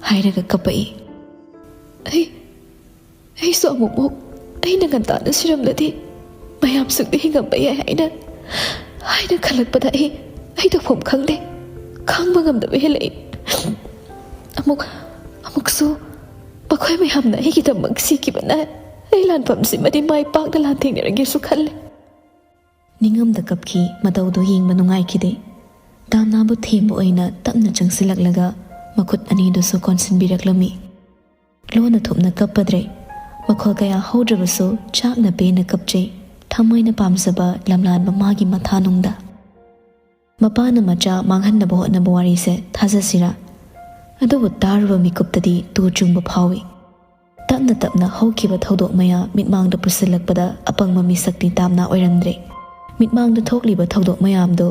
ꯍꯥꯏꯔꯒ ꯀꯞꯄꯛꯏ꯫ ꯑꯩ, ꯑꯩꯁꯨ ꯑꯃꯨꯛꯃꯨꯛ ꯑꯩꯅ ꯉꯟꯇꯥꯅ ꯁꯤꯔꯝꯂꯗꯤ ꯃꯌꯥꯝꯁꯨꯗꯤ ꯍꯤꯡꯉꯝꯕ ꯌꯥꯏ ꯍꯥꯏꯅ, ꯍꯥꯏꯅ ꯈꯜꯂꯛꯄꯗ ꯑꯩ, ꯑꯩ ꯇꯧꯐꯝ ꯈꯪꯗꯦ꯫ ꯈꯥꯡꯕ ꯉꯝꯗꯕ ꯍꯦꯜꯂꯛꯏ꯫ ꯑꯃꯨꯛ, ꯑꯃꯨꯛꯁꯨ ꯃꯈꯣꯏ ꯃꯌꯥꯝꯅ ꯑꯩꯒꯤꯗꯃꯛ ꯁꯤꯈꯤꯕꯅ ꯑꯩ ꯂꯥꯟꯐꯝꯁꯤꯃꯗꯤ ꯃꯥꯏ ꯄꯥꯛꯅ ꯂꯥꯟꯊꯦꯡꯅꯔꯒꯦꯁꯨ ꯈꯜꯂꯦ꯫ ꯅꯤꯡꯉꯝꯗ ꯀꯞꯈꯤ꯫ ꯃꯇꯧꯗꯨ ꯌꯦꯡꯕ ꯅꯨꯡꯉꯥꯏꯈꯤꯗꯦ꯫ ꯇꯥꯝꯅꯥꯕꯨ ꯊꯦꯝꯕ ꯑꯣꯏꯅ ꯇꯞꯅ ꯆꯪꯁꯤꯜꯂꯛꯂꯒ ꯃꯈꯨꯠ ꯑꯅꯤꯗꯨꯁꯨ ꯀꯣꯟꯁꯤꯟꯕꯤꯔꯛꯂꯝꯃꯤ꯫ ꯂꯣꯟꯅ ꯊꯨꯞꯅ ꯀꯞꯄꯗ꯭ꯔꯦ꯫ ꯃꯈꯣꯜ ꯀꯌꯥ ꯍꯧꯗ꯭ꯔꯕꯁꯨ ꯆꯥꯛꯅ ꯄꯦꯟꯅ ꯀꯞꯆꯩ, ꯊꯃꯣꯏꯅ ꯄꯥꯝꯖꯕ ꯂꯝꯂꯥꯟꯕ ꯃꯥꯒꯤ ꯃꯊꯥꯅꯨꯡꯗ꯫ ꯃꯄꯥꯅ ꯃꯆꯥ ꯃꯥꯡꯍꯟꯅꯕ ꯍꯣꯠꯅꯕ ꯋꯥꯔꯤꯁꯦ ꯊꯥꯖꯁꯤꯔꯥ? ꯑꯗꯨꯕꯨ ꯇꯥꯔꯨꯕ ꯃꯤꯀꯨꯞꯇꯗꯤ ꯇꯨ ꯆꯨꯡꯕ ꯐꯥꯎꯏ꯫ ꯇꯞꯅ ꯇꯞꯅ ꯍꯧꯈꯤꯕ ꯊꯧꯗꯣꯛ ꯃꯌꯥꯝ ꯃꯤꯠꯃꯥꯡꯗ ꯄꯨꯁꯤꯜꯂꯛꯄꯗ ꯑꯄꯪꯕ ꯃꯤꯁꯛꯇꯤ ꯇꯥꯝꯅꯥ ꯑꯣꯏꯔꯝꯗ꯭ꯔꯦ꯫ ꯃꯤꯠꯃꯥꯡꯗ ꯊꯣꯛꯂꯤꯕ ꯊꯧꯗꯣꯛ ꯃꯌꯥꯝꯗꯨ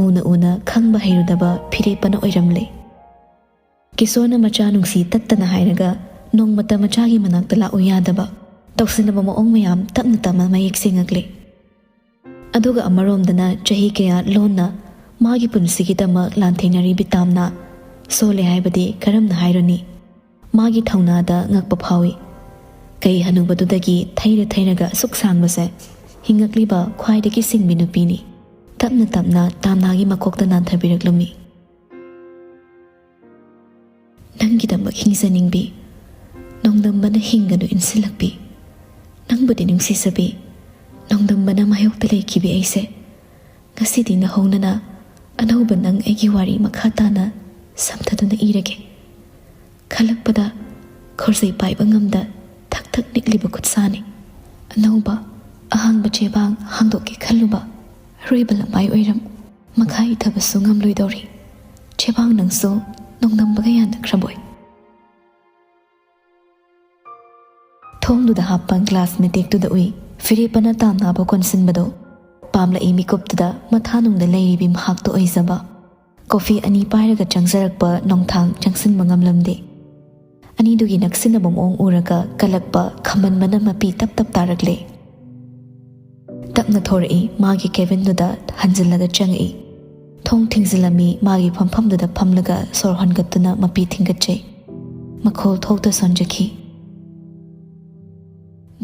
ꯎꯅ ꯎꯅ ꯈꯪꯕ ꯍꯩꯔꯨꯗꯕ ꯐꯤꯔꯦꯞꯄꯅ ꯑꯣꯏꯔꯝꯂꯦ꯫ ꯀꯤꯁꯣꯔꯅ ꯃꯆꯥ ꯅꯨꯡꯁꯤ ꯇꯠꯇꯅ ꯍꯥꯏꯔꯒ ꯅꯣꯡꯃꯇ ꯃꯆꯥꯒꯤ ꯃꯅꯥꯛꯇ ꯂꯥꯛꯎ ꯌꯥꯗꯕ, ꯇꯧꯁꯤꯟꯅꯕ ꯃꯑꯣꯡ ꯃꯌꯥꯝ ꯇꯞꯅ ꯇꯞꯅ ꯃꯌꯦꯛ ꯁꯦꯡꯉꯛꯂꯦ꯫ ꯑꯗꯨꯒ ꯑꯃꯔꯣꯝꯗꯅ ꯆꯍꯤ ꯀꯌꯥ ꯂꯣꯟꯅ ꯃꯥꯒꯤ ꯄꯨꯟꯁꯤꯒꯤꯗꯃꯛ ꯂꯥꯟꯊꯦꯡꯅꯔꯤꯕꯤ ꯇꯥꯝꯅꯥ ꯁꯣꯜꯂꯦ ꯍꯥꯏꯕꯗꯤ ꯀꯔꯝꯅ ꯍꯥꯏꯔꯨꯅꯤ? ꯃꯥꯒꯤ ꯊꯧꯅꯥꯗ ꯉꯛꯄ ꯐꯥꯎꯏ꯫ ꯀꯩ ꯍꯅꯨꯕꯗꯨꯗꯒꯤ ꯊꯩꯔ ꯊꯩꯔꯒ ꯑꯁꯨꯛ ꯁꯥꯡꯕꯁꯦ ꯍꯤꯡꯉꯛꯂꯤꯕ ꯈ꯭ꯋꯥꯏꯗꯒꯤ ꯁꯤꯡꯕꯤ ꯅꯨꯄꯤꯅꯤ꯫ ꯇꯞꯅ ꯇꯞꯅ ꯇꯥꯝꯅꯥꯒꯤ ꯃꯀꯣꯛꯇ ꯅꯥꯟꯊꯕꯤꯔꯛꯂꯝꯃꯤ꯫ ꯅꯪꯒꯤꯗꯃꯛ ꯍꯤꯡꯖꯅꯤꯡꯕꯤ, ꯅꯣꯡꯗꯝꯕꯅ ꯍꯤꯡꯒꯅꯨ ꯏꯟꯁꯤꯜꯂꯛꯄꯤ, ꯅꯪꯕꯨꯗꯤ ꯅꯨꯡꯁꯤꯖꯕꯤ, ꯅꯣꯡꯗꯝꯕꯅ ꯃꯥꯌꯣꯛꯇ ꯂꯩꯈꯤꯕꯤ ꯑꯩꯁꯦ, ꯉꯁꯤꯗꯤ ꯅꯍꯧꯅꯅ ꯑꯅꯧꯕ ꯅꯪ ꯑꯩꯒꯤ ꯋꯥꯔꯤ ꯃꯈꯥ ꯇꯥꯅ ꯁꯝꯊꯗꯨꯅ ꯏꯔꯒꯦ꯫ ꯈꯜꯂꯛꯄꯗ ꯈꯣꯔꯖꯩ ꯄꯥꯏꯕ ꯉꯝꯗ ꯊꯛ ꯊꯛ ꯅꯤꯛꯂꯤꯕ ꯈꯨꯠꯁꯥꯅꯤ꯫ ꯑꯅꯧꯕ ꯑꯍꯥꯡꯕ ꯆꯦꯕꯥꯡ ꯍꯥꯡꯗꯣꯛꯀꯦ ꯈꯜꯂꯨꯕ ꯑꯔꯣꯏꯕ ꯂꯝꯕꯥꯏ ꯑꯣꯏꯔꯝ꯫ ꯃꯈꯥ ꯏꯊꯕꯁꯨ ꯉꯝꯂꯣꯏꯗꯧꯔꯤ꯫ ꯆꯦꯕꯥꯡ ꯅꯪꯁꯨ ꯅꯣꯡꯗꯝꯕꯒ ꯌꯥꯅꯈ꯭ꯔꯕꯣꯏ? ꯊꯣꯡꯗꯨꯗ ꯍꯥꯞꯄ ꯒ꯭ꯂꯥꯁ ꯃꯇꯦꯛꯇꯨꯗ ꯎꯏ ꯐꯤꯔꯦꯞꯄꯅ ꯇꯥꯝꯅꯥꯕ ꯀꯣꯟꯁꯤꯟꯕꯗꯣ꯫ ꯄꯥꯝꯂꯛꯏ ꯃꯤꯀꯨꯞꯇꯨꯗ ꯃꯊꯥꯅꯨꯡꯗ ꯂꯩꯔꯤꯕꯤ ꯃꯍꯥꯛꯇꯣ ꯑꯣꯏꯖꯕ꯫ ꯀꯣꯐꯤ ꯑꯅꯤ ꯄꯥꯏꯔꯒ ꯆꯪꯖꯔꯛꯄ ꯅꯣꯡꯊꯥꯡ ꯆꯪꯁꯤꯟꯕ ꯉꯝꯂꯝꯗꯦ꯫ ꯑꯅꯤꯗꯨꯒꯤ ꯅꯛꯁꯤꯟꯅꯕ ꯃꯑꯣꯡ ꯎꯔꯒ ꯀꯜꯂꯛꯄ ꯈꯝꯕꯟꯕꯅ ꯃꯄꯤ ꯇꯞ ꯇꯞ ꯇꯥꯔꯛꯂꯦ꯫ ꯇꯞꯅ ꯊꯣꯔꯛꯏ, ꯃꯥꯒꯤ ꯀꯦꯕꯤꯟꯗꯨꯗ ꯍꯟꯖꯤꯜꯂꯒ ꯆꯪꯉꯛꯏ꯫ ꯊꯣꯡ ꯊꯤꯡꯖꯤꯜꯂꯝꯃꯤ, ꯃꯥꯒꯤ ꯐꯝꯐꯝꯗꯨꯗ ꯐꯝꯂꯒ ꯁꯣꯔ ꯍꯣꯟꯒꯠꯇꯨꯅ ꯃꯄꯤ ꯊꯤꯡꯒꯠꯆꯩ꯫ ꯃꯈꯣꯜ ꯊꯣꯛꯇ ꯁꯣꯟꯖꯈꯤ꯫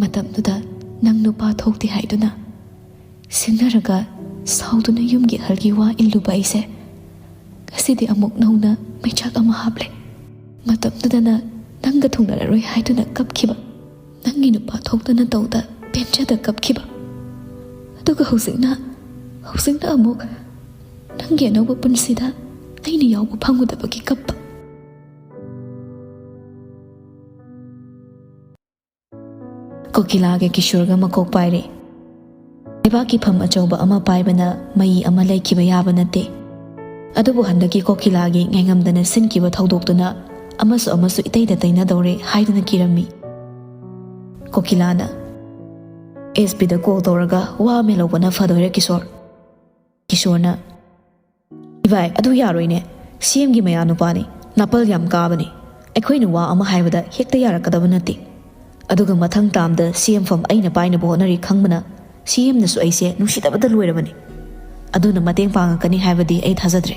ꯃꯇꯝꯗꯨꯗ ꯅꯪ ꯅꯨꯄꯥ ꯊꯣꯛꯇꯦ ꯍꯥꯏꯗꯨꯅ ꯁꯤꯡꯅꯔꯒ ꯁꯥꯎꯗꯨꯅ ꯌꯨꯝꯒꯤ ꯑꯍꯜꯒꯤ ꯋꯥ ꯏꯜꯂꯨꯕ ꯑꯩꯁꯦ ꯉꯁꯤꯗꯤ ꯑꯃꯨꯛ ꯅꯧꯅ ꯃꯩꯆꯥꯛ ꯑꯃ ꯍꯥꯞꯂꯦ꯫ ꯃꯇꯝꯗꯨꯗꯅ ꯅꯪꯒ ꯊꯨꯡꯅꯔꯔꯣꯏ ꯍꯥꯏꯗꯨꯅ ꯀꯞꯈꯤꯕ, ꯅꯪꯒꯤ ꯅꯨꯄꯥ ꯊꯣꯛꯇꯅ ꯇꯧꯗ ꯄꯦꯟꯖꯗ ꯀꯞꯈꯤꯕ, ꯑꯗꯨꯒ ꯍꯧꯖꯤꯛꯅ, ꯍꯧꯖꯤꯛꯅ ꯑꯃꯨꯛ ꯅꯪꯒꯤ ꯑꯅꯧꯕ ꯄꯨꯟꯁꯤꯗ ꯑꯩꯅ ꯌꯥꯎꯕ ꯐꯪꯉꯨꯗꯕꯒꯤ ꯀꯞꯄ꯫ ꯀꯣꯀꯤꯂꯥꯒ ꯀꯤꯁꯣꯔꯒ ꯃꯀꯣꯛ ꯄꯥꯏꯔꯦ꯫ ꯂꯩꯕꯥꯛꯀꯤ ꯐꯝ ꯑꯆꯧꯕ ꯑꯃ ꯄꯥꯏꯕꯅ ꯃꯩ ꯑꯃ ꯂꯩꯈꯤꯕ ꯌꯥꯕ ꯅꯠꯇꯦ꯫ ꯑꯗꯨꯕꯨ ꯍꯟꯗꯛꯀꯤ ꯀꯣꯀꯤꯂꯥꯒꯤ ꯉꯥꯏꯉꯝꯗꯅ ꯁꯤꯟꯈꯤꯕ ꯊꯧꯗꯣꯛꯇꯨꯅ ꯑꯃꯁꯨ ꯑꯃꯁꯨ ꯏꯇꯩꯗ ꯇꯩꯅꯗꯧꯔꯦ ꯍꯥꯏꯗꯨꯅ ꯀꯤꯔꯝꯃꯤ꯫ ꯀꯣꯀꯤꯂꯥꯅ ꯑꯦꯁ ꯄꯤꯗ ꯀꯣꯜ ꯇꯧꯔꯒ ꯋꯥ ꯑꯃ ꯂꯧꯕꯅ ꯐꯗꯣꯏꯔꯥ ꯀꯤꯁꯣꯔ? ꯀꯤꯁꯣꯔꯅ, "ꯏꯕꯥꯏ, ꯑꯗꯨ ꯌꯥꯔꯣꯏꯅꯦ꯫ ꯁꯤ ꯑꯦꯝꯒꯤ ꯃꯌꯥꯅꯨꯄꯥꯅꯤ, ꯅꯥꯄꯜ ꯌꯥꯝ ꯀꯥꯕꯅꯤ꯫ ꯑꯩꯈꯣꯏꯅ ꯋꯥ ꯑꯃ ꯍꯥꯏꯕꯗ ꯍꯦꯛꯇ ꯌꯥꯔꯛꯀꯗꯕ ꯅꯠꯇꯦ꯫ ꯑꯗꯨꯒ ꯃꯊꯪ ꯇꯥꯝꯗ ꯁꯤ ꯑꯦꯝ ꯐꯝ ꯑꯩꯅ ꯄꯥꯏꯅꯕ ꯍꯣꯠꯅꯔꯤ ꯈꯪꯕꯅ ꯁꯤ ꯑꯦꯝꯅꯁꯨ ꯑꯩꯁꯦ ꯅꯨꯡꯁꯤꯗꯕꯗ ꯂꯣꯏꯔꯕꯅꯤ꯫ ꯑꯗꯨꯅ ꯃꯇꯦꯡ ꯄꯥꯡꯉꯛꯀꯅꯤ ꯍꯥꯏꯕꯗꯤ ꯑꯩ ꯊꯥꯖꯗ꯭ꯔꯦ꯫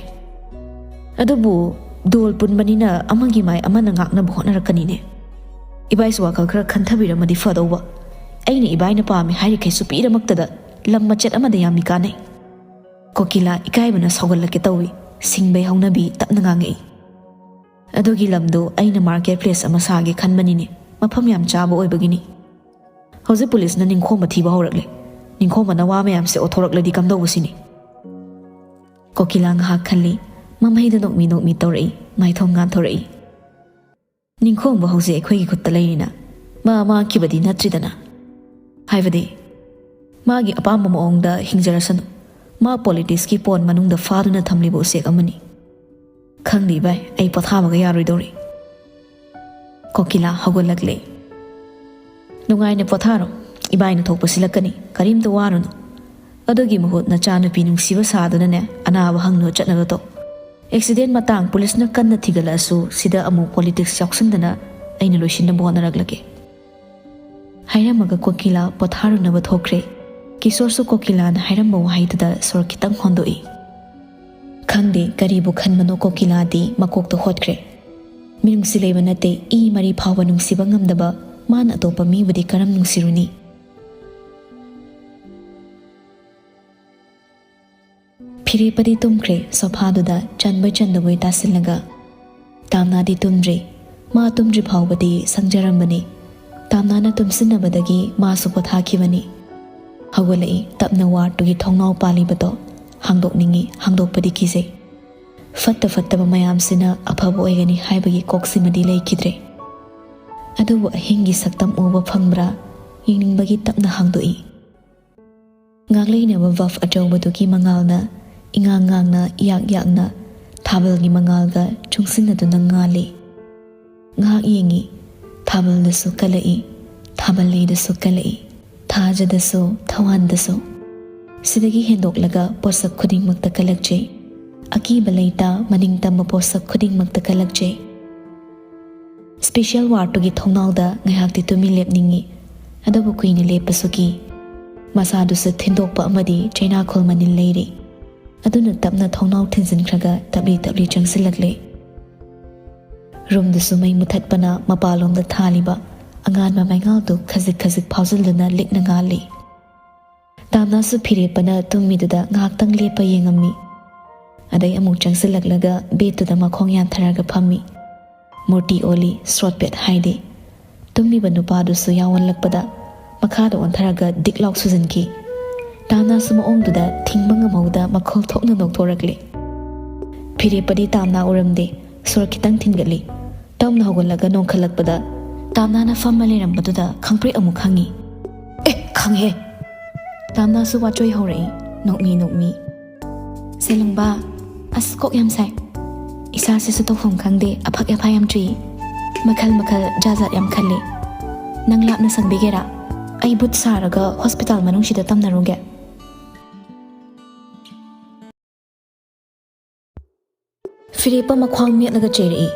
ꯑꯗꯨꯕꯨ ꯗꯣꯜ ꯄꯨꯟꯕꯅꯤꯅ ꯑꯃꯒꯤ ꯃꯥꯏ ꯑꯃꯅ ꯉꯥꯛꯅꯕ ꯍꯣꯠꯅꯔꯛꯀꯅꯤꯅꯦ꯫ ꯏꯕꯥꯏꯁꯨ ꯋꯥꯈꯜ ꯈꯔ ꯈꯟꯊꯕꯤꯔꯝꯃꯗꯤ ꯐꯗꯧꯕ꯫ ꯑꯩꯅ ꯏꯕꯥꯏꯅ ꯄꯥꯝꯃꯤ ꯍꯥꯏꯔꯤꯈꯩꯁꯨ ꯄꯤꯔꯃꯛꯇꯗ ꯂꯝ ꯃꯆꯦꯠ ꯑꯃꯗ ꯌꯥꯝꯃꯤ ꯀꯥꯟꯅꯩ꯫" ꯀꯣꯀꯤꯂꯥ ꯏꯀꯥꯏꯕꯅ ꯁꯧꯒꯠꯂꯛꯀꯦ ꯇꯧꯏ꯫ ꯁꯤꯡꯕꯩ ꯍꯧꯅꯕꯤ ꯇꯞꯅ ꯉꯥꯡꯉꯛꯏ꯫ "ꯑꯗꯨꯒꯤ ꯂꯝꯗꯣ ꯑꯩꯅ ꯃꯥꯔꯀꯦꯠ ꯄ꯭ꯂꯦꯁ ꯑꯃ ꯁꯥꯒꯦ ꯈꯟꯕꯅꯤꯅꯦ꯫ ꯃꯐꯝ ꯌꯥꯝ ꯆꯥꯕ ꯑꯣꯏꯕꯒꯤꯅꯤ꯫ ꯍꯧꯖꯤꯛ ꯄꯨꯂꯤꯁꯅ ꯅꯤꯡꯈꯣꯝꯕ ꯊꯤꯕ ꯍꯧꯔꯛꯂꯦ꯫ ꯅꯤꯡꯈꯣꯝꯕꯅ ꯋꯥ ꯃꯌꯥꯝꯁꯦ ꯑꯣꯊꯣꯔꯛꯂꯗꯤ ꯀꯝꯗꯧꯕ ꯁꯤꯅꯤ?" ꯀꯣꯀꯤꯂꯥ ꯉꯥꯏꯍꯥꯛ ꯈꯜꯂꯤ꯫ ꯃꯃꯩꯗ ꯅꯣꯛꯃꯤ ꯅꯣꯛꯃꯤ ꯇꯧꯔꯛꯏ꯫ ꯃꯥꯏꯊꯣꯡ ꯉꯥꯟꯊꯣꯔꯛꯏ꯫ "ꯅꯤꯡꯈꯣꯝꯕ ꯍꯧꯖꯤꯛ ꯑꯩꯈꯣꯏꯒꯤ ꯈꯨꯠꯇ ꯂꯩꯔꯤꯅ꯫ ꯃꯥ ꯃꯥꯡꯈꯤꯕꯗꯤ ꯅꯠꯇ꯭ꯔꯤꯗꯅ꯫ ꯍꯥꯏꯕꯗꯤ, ꯃꯥꯒꯤ ꯑꯄꯥꯝꯕ ꯃꯑꯣꯡꯗ ꯍꯤꯡꯖꯔꯁꯅꯨ꯫ ꯃꯥ ꯄꯣꯂꯤꯇꯤꯛꯁꯀꯤ ꯄꯣꯟ ꯃꯅꯨꯡꯗ ꯐꯥꯗꯨꯅ ꯊꯝꯂꯤꯕ ꯎꯆꯦꯛ ꯑꯃꯅꯤ꯫ ꯈꯪꯗꯦ ꯏꯕꯥꯏ, ꯑꯩ ꯄꯣꯊꯥꯕꯒ ꯌꯥꯔꯣꯏꯗꯧꯔꯤ꯫" ꯀꯣꯀꯤꯂꯥ ꯍꯧꯒꯠꯂꯛꯂꯦ꯫ "ꯅꯨꯡꯉꯥꯏꯅ ꯄꯣꯊꯥꯔꯣ꯫ ꯏꯕꯥꯏꯅ ꯊꯣꯛꯄ ꯁꯤꯜꯂꯛꯀꯅꯤ꯫ ꯀꯔꯤꯝꯇ ꯋꯥꯔꯨꯅꯨ꯫ ꯑꯗꯨꯒꯤ ꯃꯍꯨꯠ ꯅꯆꯥꯅꯨꯄꯤ ꯅꯨꯡꯁꯤꯕ ꯁꯥꯗꯨꯅꯅꯦ ꯑꯅꯥꯕ ꯍꯪꯅꯕ ꯆꯠꯅꯕ ꯇꯧ꯫ ꯑꯦꯛꯁꯤꯗꯦꯟ ꯃꯇꯥꯡ ꯄꯨꯂꯤꯁꯅ ꯀꯟꯅ ꯊꯤꯒꯠꯂꯛꯑꯁꯨ ꯁꯤꯗ ꯑꯃꯨꯛ ꯄꯣꯂꯤꯇꯤꯛꯁ ꯌꯥꯎꯁꯟꯗꯅ ꯑꯩꯅ ꯂꯣꯏꯁꯤꯟꯅꯕ ꯍꯣꯠꯅꯔꯛꯂꯒꯦ꯫" ꯍꯥꯏꯔꯝꯃꯒ ꯀꯣꯀꯤꯂꯥ ꯄꯣꯊꯥꯔꯨꯅꯕ ꯊꯣꯛꯈ꯭ꯔꯦ꯫ ꯀꯤꯁꯣꯔꯁꯨ ꯀꯣꯀꯤꯂꯥꯅ ꯍꯥꯏꯔꯝꯕ ꯋꯥꯍꯩꯗꯨꯗ ꯁꯣꯔ ꯈꯤꯇꯪ ꯍꯣꯟꯗꯣꯛꯏ꯫ ꯈꯪꯗꯦ ꯀꯔꯤꯕꯨ ꯈꯟꯕꯅꯣ ꯀꯣꯀꯤꯂꯥꯗꯤ ꯃꯀꯣꯛꯇ ꯍꯣꯠꯈ꯭ꯔꯦ꯫ ꯃꯤꯅꯨꯡꯁꯤ ꯂꯩꯕ ꯅꯠꯇꯦ, ꯏ ꯃꯔꯤ ꯐꯥꯎꯕ ꯅꯨꯡꯁꯤꯕ ꯉꯝꯗꯕ ꯃꯥꯅ ꯑꯇꯣꯞꯄ ꯃꯤꯕꯨꯗꯤ ꯀꯔꯝ ꯅꯨꯡꯁꯤꯔꯨꯅꯤ? ꯐꯤꯔꯦꯞꯄꯗꯤ ꯇꯨꯝꯈ꯭ꯔꯦ ꯁꯣꯐꯥꯗꯨꯗ ꯆꯟꯕꯣꯏ ꯆꯟꯗꯕꯣꯏ ꯇꯥꯁꯤꯜꯂꯒ꯫ ꯇꯥꯝꯅꯥꯗꯤ ꯇꯨꯝꯗ꯭ꯔꯤ꯫ ꯃꯥ ꯇꯨꯝꯗ꯭ꯔꯤ ꯐꯥꯎꯕꯗꯤ ꯁꯪꯖꯔꯝꯕꯅꯤ꯫ ꯇꯥꯝꯅꯥꯅ ꯇꯨꯝꯁꯤꯟꯅꯕꯗꯒꯤ ꯃꯥꯁꯨ ꯄꯣꯊꯥꯈꯤꯕꯅꯤ꯫ ꯍꯧꯒꯠꯂꯛꯏ, ꯇꯞꯅ ꯋꯥꯔꯗꯇꯨꯒꯤ ꯊꯣꯡꯅꯥꯎ ꯄꯥꯜꯂꯤꯕꯗꯣ꯫ ꯍꯥꯡꯗꯣꯛꯅꯤꯡꯏ, ꯍꯥꯡꯗꯣꯛꯄꯗꯤ ꯀꯤꯖꯩ꯫ ꯐꯠꯇ ꯐꯠꯇꯕ ꯃꯌꯥꯝꯁꯤꯅ ꯑꯐꯕ ꯑꯣꯏꯒꯅꯤ ꯍꯥꯏꯕꯒꯤ ꯀꯣꯛꯁꯤꯃꯗꯤ ꯂꯩꯈꯤꯗ꯭ꯔꯦ꯫ ꯑꯗꯨꯕꯨ ꯑꯍꯤꯡꯒꯤ ꯁꯛꯇꯝ ꯎꯕ ꯐꯪꯕ꯭ꯔꯥ, ꯌꯦꯡꯅꯤꯡꯕꯒꯤ ꯇꯞꯅ ꯍꯥꯡꯗꯣꯛꯏ꯫ ꯉꯥꯛꯂꯩꯅꯕ ꯕꯜꯕ ꯑꯆꯧꯕꯗꯨꯒꯤ ꯃꯉꯥꯜꯅ ꯏꯉꯥꯡ ꯉꯥꯡꯅ, ꯏꯌꯥꯛ ꯌꯥꯛꯅ ꯊꯥꯕꯜꯒꯤ ꯃꯉꯥꯜꯒ ꯆꯨꯡꯁꯤꯟꯅꯗꯨꯅ ꯉꯥꯜꯂꯤ꯫ ꯉꯥꯏꯍꯥꯛ ꯌꯦꯡꯉꯤ, ꯊꯥꯕꯜꯗꯁꯨ ꯀꯜꯂꯛꯏ, ꯊꯥꯕꯜ ꯂꯩꯗꯁꯨ ꯀꯜꯂꯛꯏ, ꯊꯥꯖꯗꯁꯨ, ꯊꯋꯥꯟꯗꯁꯨ꯫ ꯁꯤꯗꯒꯤ ꯍꯦꯟꯗꯣꯛꯂꯒ ꯄꯣꯠꯁꯛ ꯈꯨꯗꯤꯡꯃꯛꯇ ꯀꯜꯂꯛꯆꯩ꯫ ꯑꯀꯤꯕ ꯂꯩꯇ, ꯃꯅꯤꯡ ꯇꯝꯕ ꯄꯣꯠꯁꯛ ꯈꯨꯗꯤꯡꯃꯛꯇ ꯀꯜꯂꯛꯆꯩ꯫ ꯁ꯭ꯄꯦꯁꯤꯌꯦꯜ ꯋꯥꯔꯗꯇꯨꯒꯤ ꯊꯣꯡꯅꯥꯎꯗ ꯉꯥꯏꯍꯥꯛꯇꯤ ꯇꯨꯃꯤꯟ ꯂꯦꯞꯅꯤꯡꯏ, ꯑꯗꯨꯕꯨ ꯀꯨꯏꯅ ꯂꯦꯞꯄꯁꯨ ꯀꯤ꯫ ꯃꯁꯥꯗꯨꯁꯨ ꯊꯤꯟꯗꯣꯛꯄ ꯑꯃꯗꯤ ꯆꯩꯅꯥꯈꯣꯜ ꯃꯅꯤꯜ ꯂꯩꯔꯤ꯫ ꯑꯗꯨꯅ ꯇꯞꯅ ꯊꯣꯡꯅꯥꯎ ꯊꯤꯡꯖꯤꯟꯈ꯭ꯔꯒ ꯇꯞꯂꯤ ꯇꯞꯂꯤ ꯆꯪꯁꯤꯜꯂꯛꯂꯦ꯫ ꯔꯨꯝꯗꯨꯁꯨ ꯃꯩ ꯃꯨꯊꯠꯄꯅ ꯃꯄꯥꯟꯂꯣꯝꯗ ꯊꯥꯜꯂꯤꯕ ꯑꯉꯥꯟꯕ ꯃꯩꯉꯥꯜꯗꯨ ꯈꯖꯤꯛ ꯈꯖꯤꯛ ꯐꯥꯎꯖꯤꯜꯗꯨꯅ ꯂꯤꯛꯅ ꯉꯥꯜꯂꯤ꯫ ꯇꯥꯝꯅꯥꯁꯨ ꯐꯤꯔꯦꯞꯄꯅ ꯇꯨꯝꯃꯤꯗꯨꯗ ꯉꯥꯏꯍꯥꯛꯇꯪ ꯂꯦꯞꯄ ꯌꯦꯡꯉꯝꯃꯤ꯫ ꯑꯗꯩ ꯑꯃꯨꯛ ꯆꯪꯁꯤꯜꯂꯛꯂꯒ ꯕꯦꯗꯇꯨꯗ ꯃꯈꯣꯡ ꯌꯥꯟꯊꯔꯒ ꯐꯝꯃꯤ꯫ ꯃꯨꯔꯇꯤ ꯑꯣꯜꯂꯤ, ꯁ꯭ꯔꯣꯠ ꯄꯦꯠ ꯍꯥꯏꯗꯤ꯫ ꯇꯨꯝꯃꯤꯕ ꯅꯨꯄꯥꯗꯨꯁꯨ ꯌꯥꯑꯣꯜꯂꯛꯄꯗ ꯃꯈꯥꯗ ꯑꯣꯟꯊꯔꯒ ꯗꯤꯛ ꯂꯥꯎ ꯁꯨꯖꯟꯈꯤ꯫ ꯇꯥꯝꯅꯥꯁꯨ ꯃꯑꯣꯡꯗꯨꯗ ꯊꯤꯡꯕ ꯉꯝꯍꯧꯗ ꯃꯈꯣꯜ ꯊꯣꯛꯅ ꯅꯣꯛꯊꯣꯔꯛꯂꯦ꯫ ꯐꯤꯔꯦꯞꯄꯗꯤ ꯇꯥꯝꯅꯥ ꯎꯔꯝꯗꯦ, ꯁꯣꯔ ꯈꯤꯇꯪ ꯊꯤꯟꯒꯠꯂꯤ꯫ ꯇꯞꯅ ꯍꯧꯒꯠꯂꯒ ꯅꯣꯡꯈꯠꯂꯛꯄꯗ ꯇꯥꯝꯅꯥꯅ ꯐꯝꯃ ꯂꯩꯔꯝꯕꯗꯨꯗ ꯈꯪꯄ꯭ꯔꯦꯛ ꯑꯃꯨꯛ ꯈꯪꯉꯤ꯫ "ꯑꯦ, ꯈꯪꯉꯦ!" ꯇꯥꯝꯅꯥꯁꯨ ꯋꯥꯆꯣꯏ ꯍꯧꯔꯛꯏ, ꯅꯣꯛꯃꯤ ꯅꯣꯛꯃꯤ꯫ "ꯁꯦꯂꯨꯡꯕ, ꯑꯁ, ꯀꯣꯛ ꯌꯥꯝ ꯁꯥꯏ꯫ ꯏꯁꯥꯁꯤꯁꯨ ꯇꯧꯐꯝ ꯈꯪꯗꯦ, ꯑꯐꯛ ꯑꯐꯥꯏ ꯌꯥꯝ ꯆꯨꯏ꯫ ꯃꯈꯜ ꯃꯈꯜ, ꯖꯥꯠ ꯖꯥꯠ ꯌꯥꯝ ꯈꯜꯂꯤ꯫ ꯅꯪ ꯂꯥꯞꯅ ꯁꯪꯕꯤꯒꯦꯔꯥ? ꯑꯩ ꯚꯨꯠ ꯁꯥꯔꯒ ꯍꯣꯁꯄꯤꯇꯥꯜ ꯃꯅꯨꯡꯁꯤꯗ ꯇꯝꯅꯔꯨꯒꯦ?" ꯐꯤꯔꯦꯞꯄ ꯃꯈ꯭ꯋꯥꯡ ꯃꯦꯠꯂꯒ ꯆꯩꯔꯛꯏ꯫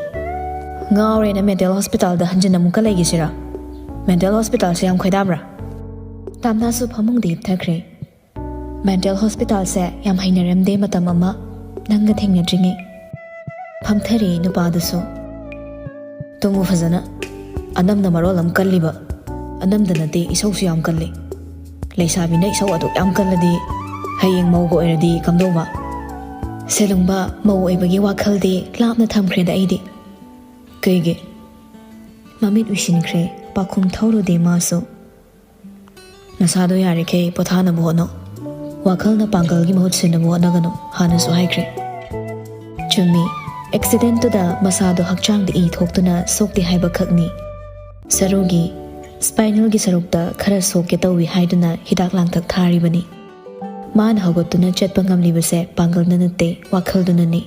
"ꯉꯥꯎꯔꯦꯅ ꯃꯦꯟꯇꯦꯜ ꯍꯣꯁꯄꯤꯇꯥꯜꯗ ꯍꯟꯖꯤꯟ ꯑꯃꯨꯛꯀ ꯂꯩꯒꯦꯁꯤꯔꯥ? ꯃꯦꯟꯇꯦꯜ ꯍꯣꯁꯄꯤꯇꯥꯜꯁꯦ ꯌꯥꯝ ꯈꯣꯏꯗꯥꯕ꯭ꯔꯥ?" ꯇꯥꯝꯅꯥꯁꯨ ꯐꯃꯨꯡꯗ ꯍꯤꯞꯊꯈ꯭ꯔꯦ꯫ "ꯃꯦꯟꯇꯦꯜ ꯍꯣꯁꯄꯤꯇꯥꯜꯁꯦ ꯌꯥꯝ ꯍꯩꯅꯔꯝꯗꯦ ꯃꯇꯝ ꯑꯃ, ꯅꯪꯒ ꯊꯦꯡꯅꯗ꯭ꯔꯤꯉꯩ꯫" ꯐꯝꯊꯔꯦ ꯅꯨꯄꯥꯗꯨꯁꯨ꯫ "ꯇꯨꯝꯃꯨ ꯐꯖꯅ꯫ ꯑꯅꯝꯅ ꯃꯔꯣꯜ ꯑꯃ ꯀꯜꯂꯤꯕ꯫ ꯑꯅꯝꯗ ꯅꯠꯇꯦ, ꯏꯁꯧꯁꯨ ꯌꯥꯝ ꯀꯜꯂꯤ꯫ ꯂꯩꯁꯥꯕꯤꯅ ꯏꯁꯧ ꯑꯗꯨꯛ ꯌꯥꯝ ꯀꯜꯂꯗꯤ ꯍꯌꯦꯡ ꯃꯧꯒ ꯑꯣꯏꯔꯗꯤ ꯀꯝꯗꯧꯕ?" "ꯁꯦꯂꯨꯡꯕ, ꯃꯧ ꯑꯣꯏꯕꯒꯤ ꯋꯥꯈꯜꯗꯤ ꯂꯥꯞꯅ ꯊꯝꯈ꯭ꯔꯦꯗ ꯑꯩꯗꯤ꯫" "ꯀꯩꯒꯤ?" ꯃꯃꯤꯠ ꯎꯏꯁꯤꯟꯈ꯭ꯔꯦ, ꯄꯥꯎꯈꯨꯝ ꯊꯧꯔꯨꯗꯦ ꯃꯥꯁꯨ꯫ "ꯅꯁꯥꯗꯣ ꯌꯥꯔꯤꯈꯩ ꯄꯣꯊꯥꯅꯕ ꯍꯣꯠꯅꯧ꯫ ꯋꯥꯈꯜꯅ ꯄꯥꯡꯒꯜꯒꯤ ꯃꯍꯨꯠ ꯁꯤꯟꯅꯕ ꯍꯣꯠꯅꯒꯅꯨ, ꯍꯥꯟꯅꯁꯨ ꯍꯥꯏꯈ꯭ꯔꯦ꯫ ꯆꯨꯝꯃꯤ, ꯑꯦꯛꯁꯤꯗꯦꯟꯇꯨꯗ ꯃꯁꯥꯗꯣ ꯍꯛꯆꯥꯡꯗ ꯏ ꯊꯣꯛꯇꯨꯅ ꯁꯣꯛꯇꯦ ꯍꯥꯏꯕ ꯈꯛꯅꯤ꯫ ꯁꯔꯨꯒꯤ, ꯁ꯭ꯄꯥꯏꯅꯦꯜꯒꯤ ꯁꯔꯨꯛꯇ ꯈꯔ ꯁꯣꯛꯀꯦ ꯇꯧꯏ ꯍꯥꯏꯗꯨꯅ ꯍꯤꯗꯥꯛ ꯂꯥꯡꯊꯛ ꯊꯥꯔꯤꯕꯅꯤ꯫ ꯃꯥꯅ ꯍꯧꯒꯠꯇꯨꯅ ꯆꯠꯄ ꯉꯝꯂꯤꯕꯁꯦ ꯄꯥꯡꯒꯜꯅ ꯅꯠꯇꯦ, ꯋꯥꯈꯜꯗꯨꯅꯅꯤ꯫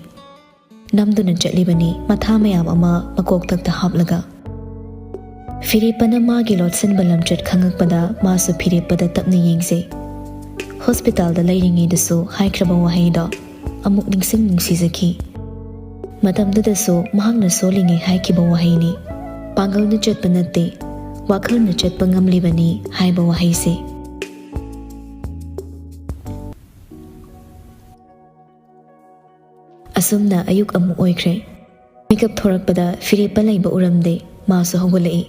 ꯅꯝꯗꯨꯅ ꯆꯠꯂꯤꯕꯅꯤ ꯃꯊꯥ ꯃꯌꯥꯝ ꯑꯃ ꯃꯀꯣꯛꯇꯛꯇ ꯍꯥꯞꯂꯒ꯫ ꯐꯤꯔꯦꯞꯄꯅ ꯃꯥꯒꯤ ꯂꯣꯠꯁꯤꯟꯕ ꯂꯝꯆꯠ ꯈꯪꯉꯛꯄꯗ ꯃꯥꯁꯨ ꯐꯤꯔꯦꯞꯄꯗ ꯇꯞꯅ ꯌꯦꯡꯖꯩ꯫ ꯍꯣꯁꯄꯤꯇꯥꯜꯗ ꯂꯩꯔꯤꯉꯩꯗꯁꯨ ꯍꯥꯏꯈ꯭ꯔꯕ ꯋꯥꯍꯩꯗꯣ ꯑꯃꯨꯛ ꯅꯤꯡꯁꯤꯡ ꯅꯨꯡꯁꯤꯖꯈꯤ꯫ ꯃꯇꯝꯗꯨꯗꯁꯨ ꯃꯍꯥꯛꯅ ꯁꯣꯜꯂꯤꯉꯩ ꯍꯥꯏꯈꯤꯕ ꯋꯥꯍꯩꯅꯤ, "ꯄꯥꯡꯒꯜꯅ ꯆꯠꯄ ꯅꯠꯇꯦ, ꯋꯥꯈꯜꯅ ꯆꯠꯄ ꯉꯝꯂꯤꯕꯅꯤ" ꯍꯥꯏꯕ ꯋꯥꯍꯩꯁꯦ꯫ ꯑꯁꯨꯝꯅ ꯑꯌꯨꯛ ꯑꯃꯨꯛ ꯑꯣꯏꯈ꯭ꯔꯦ꯫ ꯃꯤꯀꯞ ꯊꯣꯔꯛꯄꯗ ꯐꯤꯔꯦꯞꯄ ꯂꯩꯕ ꯎꯔꯝꯗꯦ꯫ ꯃꯥꯁꯨ ꯍꯧꯒꯠꯂꯛꯏ꯫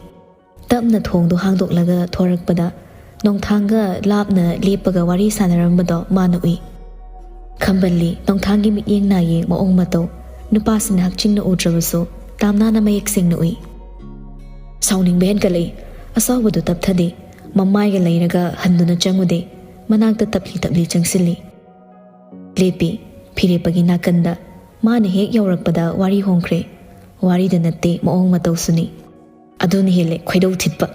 ꯇꯞꯅ ꯊꯣꯡꯗꯨ ꯍꯥꯡꯗꯣꯛꯂꯒ ꯊꯣꯔꯛꯄꯗ ꯅꯣꯡꯊꯥꯡꯒ ꯂꯥꯞꯅ ꯂꯦꯞꯄꯒ ꯋꯥꯔꯤ ꯁꯥꯟꯅꯔꯝꯕꯗꯣ ꯃꯥꯅ ꯎꯏ꯫ ꯈꯝꯕꯜꯂꯤ ꯅꯣꯡꯊꯥꯡꯒꯤ ꯃꯤꯠꯌꯦꯡ ꯅꯥꯌꯦꯡ ꯃꯑꯣꯡ ꯃꯇꯧ꯫ ꯅꯨꯄꯥꯁꯤꯡꯅ ꯍꯛꯆꯤꯡꯅ ꯎꯗ꯭ꯔꯕꯁꯨ ꯇꯥꯝꯅꯥꯅ ꯃꯌꯦꯛ ꯁꯦꯡꯅ ꯎꯏ꯫ ꯁꯥꯎꯅꯤꯡꯕ ꯍꯦꯟꯀꯠꯂꯛꯏ꯫ ꯑꯁꯥꯎꯕꯗꯨ ꯇꯞꯊꯗꯦ꯫ ꯃꯃꯥꯏꯒ ꯂꯩꯔꯒ ꯍꯟꯗꯨꯅ ꯆꯪꯉꯨꯗꯦ꯫ ꯃꯅꯥꯛꯇ ꯇꯞꯂꯤ ꯇꯞꯂꯤ ꯆꯪꯁꯤꯜꯂꯤ꯫ ꯂꯦꯞꯄꯤ꯫ ꯐꯤꯔꯦꯞꯄꯒꯤ ꯅꯥꯀꯟꯗ꯫ ꯃꯥꯅ ꯍꯦꯛ ꯌꯧꯔꯛꯄꯗ ꯋꯥꯔꯤ ꯍꯣꯡꯈ꯭ꯔꯦ꯫ ꯋꯥꯔꯤꯗ ꯅꯠꯇꯦ, ꯃꯑꯣꯡ ꯃꯇꯧꯁꯨꯅꯤ꯫ ꯑꯗꯨꯅ ꯍꯦꯜꯂꯦ ꯈꯣꯏꯗꯧ ꯊꯤꯠꯄ꯫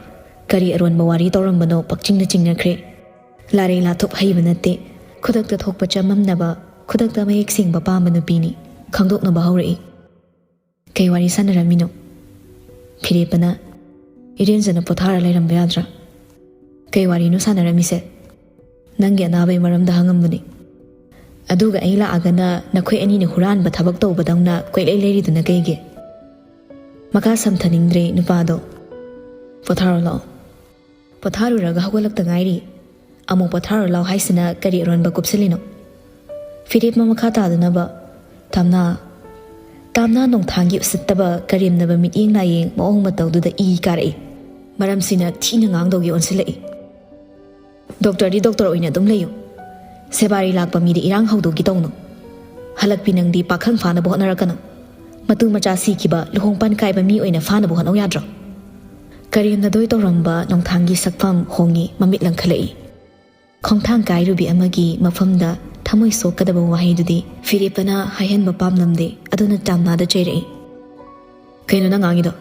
ꯀꯔꯤ ꯑꯔꯣꯟꯕ ꯋꯥꯔꯤ ꯇꯧꯔꯝꯕꯅꯣ ꯄꯛꯆꯤꯡꯅ ꯆꯤꯡꯅꯈ꯭ꯔꯦ꯫ ꯂꯥꯔꯩ ꯂꯥꯊꯣꯛ ꯍꯩꯕ ꯅꯠꯇꯦ꯫ ꯈꯨꯗꯛꯇ ꯊꯣꯛꯄ ꯆꯃꯝꯅꯕ, ꯈꯨꯗꯛꯇ ꯃꯌꯦꯛ ꯁꯦꯡꯕ ꯄꯥꯝꯕ ꯅꯨꯄꯤꯅꯤ꯫ ꯈꯪꯗꯣꯛꯅꯕ ꯍꯧꯔꯛꯏ꯫ "ꯀꯩ ꯋꯥꯔꯤ ꯁꯥꯟꯅꯔꯝꯃꯤꯅꯣ?" ꯐꯤꯔꯦꯞꯄꯅ, "ꯏꯔꯦꯟꯖꯅ ꯄꯣꯊꯥꯔ ꯂꯩꯔꯝꯕ ꯌꯥꯗ꯭ꯔꯥ?" "ꯀꯩ ꯋꯥꯔꯤꯅꯣ ꯁꯥꯟꯅꯔꯝꯃꯤꯁꯦ?" "ꯅꯪꯒꯤ ꯑꯅꯥꯕꯩ ꯃꯔꯝꯗ ꯍꯪꯉꯝꯕꯅꯤ꯫ ꯑꯗꯨꯒ ꯑꯩ ꯂꯥꯛꯑꯒꯅ ꯅꯈꯣꯏ ꯑꯅꯤꯅ ꯍꯨꯔꯥꯟꯕ ꯊꯕꯛ ꯇꯧꯕꯗꯧꯅ ꯀꯣꯏꯂꯩ ꯂꯩꯔꯤꯗꯨꯅ ꯀꯩꯒꯤ?" ꯃꯈꯥ ꯁꯝꯊꯅꯤꯡꯗ꯭ꯔꯦ ꯅꯨꯄꯥꯗꯣ꯫ "ꯄꯣꯊꯥꯔꯣ ꯂꯥꯛꯑꯣ꯫ ꯄꯣꯊꯥꯔꯨꯔꯒ ꯍꯧꯒꯠꯂꯛꯇ ꯉꯥꯏꯔꯤ꯫ ꯑꯃꯨꯛ ꯄꯣꯊꯥꯔꯣ ꯂꯥꯛꯑꯣ ꯍꯥꯏꯁꯤꯅ ꯀꯔꯤ ꯑꯔꯣꯟꯕ ꯀꯨꯞꯁꯤꯜꯂꯤꯅꯣ?" ꯐꯤꯔꯦꯞꯅ ꯃꯈꯥ ꯇꯥꯗꯅꯕ, "ꯇꯥꯝꯅꯥ, ꯇꯥꯝꯅꯥ ꯅꯣꯡꯊꯥꯡꯒꯤ ꯎꯁꯤꯠꯇꯕ ꯀꯔꯦꯝꯅꯕ ꯃꯤꯠꯌꯦꯡ ꯅꯥꯌꯦꯡ ꯃꯑꯣꯡ ꯃꯇꯧꯗꯨꯗ ꯏ ꯀꯥꯔꯛꯏ꯫ ꯃꯔꯝꯁꯤꯅ ꯊꯤꯅ ꯉꯥꯡꯗꯧꯒꯤ ꯑꯣꯟꯁꯤꯜꯂꯛꯏ꯫ ꯗꯣꯛꯇꯔꯗꯤ ꯗꯣꯛꯇꯔ ꯑꯣꯏꯅ ꯑꯗꯨꯝ ꯂꯩꯌꯨ꯫ ꯁꯦꯕꯥꯔꯤ ꯂꯥꯛꯄ ꯃꯤꯗ ꯏꯔꯥꯡ ꯍꯧꯗꯣꯛꯀꯦ ꯇꯧꯅꯨ꯫ ꯍꯜꯂꯛꯄꯤ ꯅꯪꯗꯤ ꯄꯥꯈꯪ ꯐꯥꯅꯕ ꯍꯣꯠꯅꯔꯛꯀꯅꯨ꯫ ꯃꯇꯨ ꯃꯆꯥ ꯁꯤꯈꯤꯕ ꯂꯨꯍꯣꯡ ꯄꯥꯟ ꯀꯥꯏꯕ ꯃꯤ ꯑꯣꯏꯅ ꯐꯥꯅꯕ ꯍꯣꯠꯅꯧ ꯌꯥꯗ꯭ꯔꯣ?" ꯀꯔꯦꯝꯅꯗꯣꯏ ꯇꯧꯔꯝꯕ ꯅꯣꯡꯊꯥꯡꯒꯤ ꯁꯛꯐꯝ ꯍꯣꯡꯉꯤ, ꯃꯃꯤꯠ ꯂꯪꯈꯠꯂꯛꯏ꯫ ꯈꯣꯡꯊꯥꯡ ꯀꯥꯏꯔꯨꯕꯤ ꯑꯃꯒꯤ ꯃꯐꯝꯗ ꯊꯃꯣꯏ ꯁꯣꯛꯀꯗꯕ ꯋꯥꯍꯩꯗꯨꯗꯤ ꯐꯤꯔꯦꯞꯄꯅ ꯍꯥꯏꯍꯟꯕ ꯄꯥꯝꯂꯝꯗꯦ꯫ ꯑꯗꯨꯅ ꯇꯥꯝꯅꯥꯗ ꯆꯩꯔꯛꯏ꯫ "ꯀꯩꯅꯣ ꯅꯪ ꯉꯥꯡꯉꯤꯗꯣ?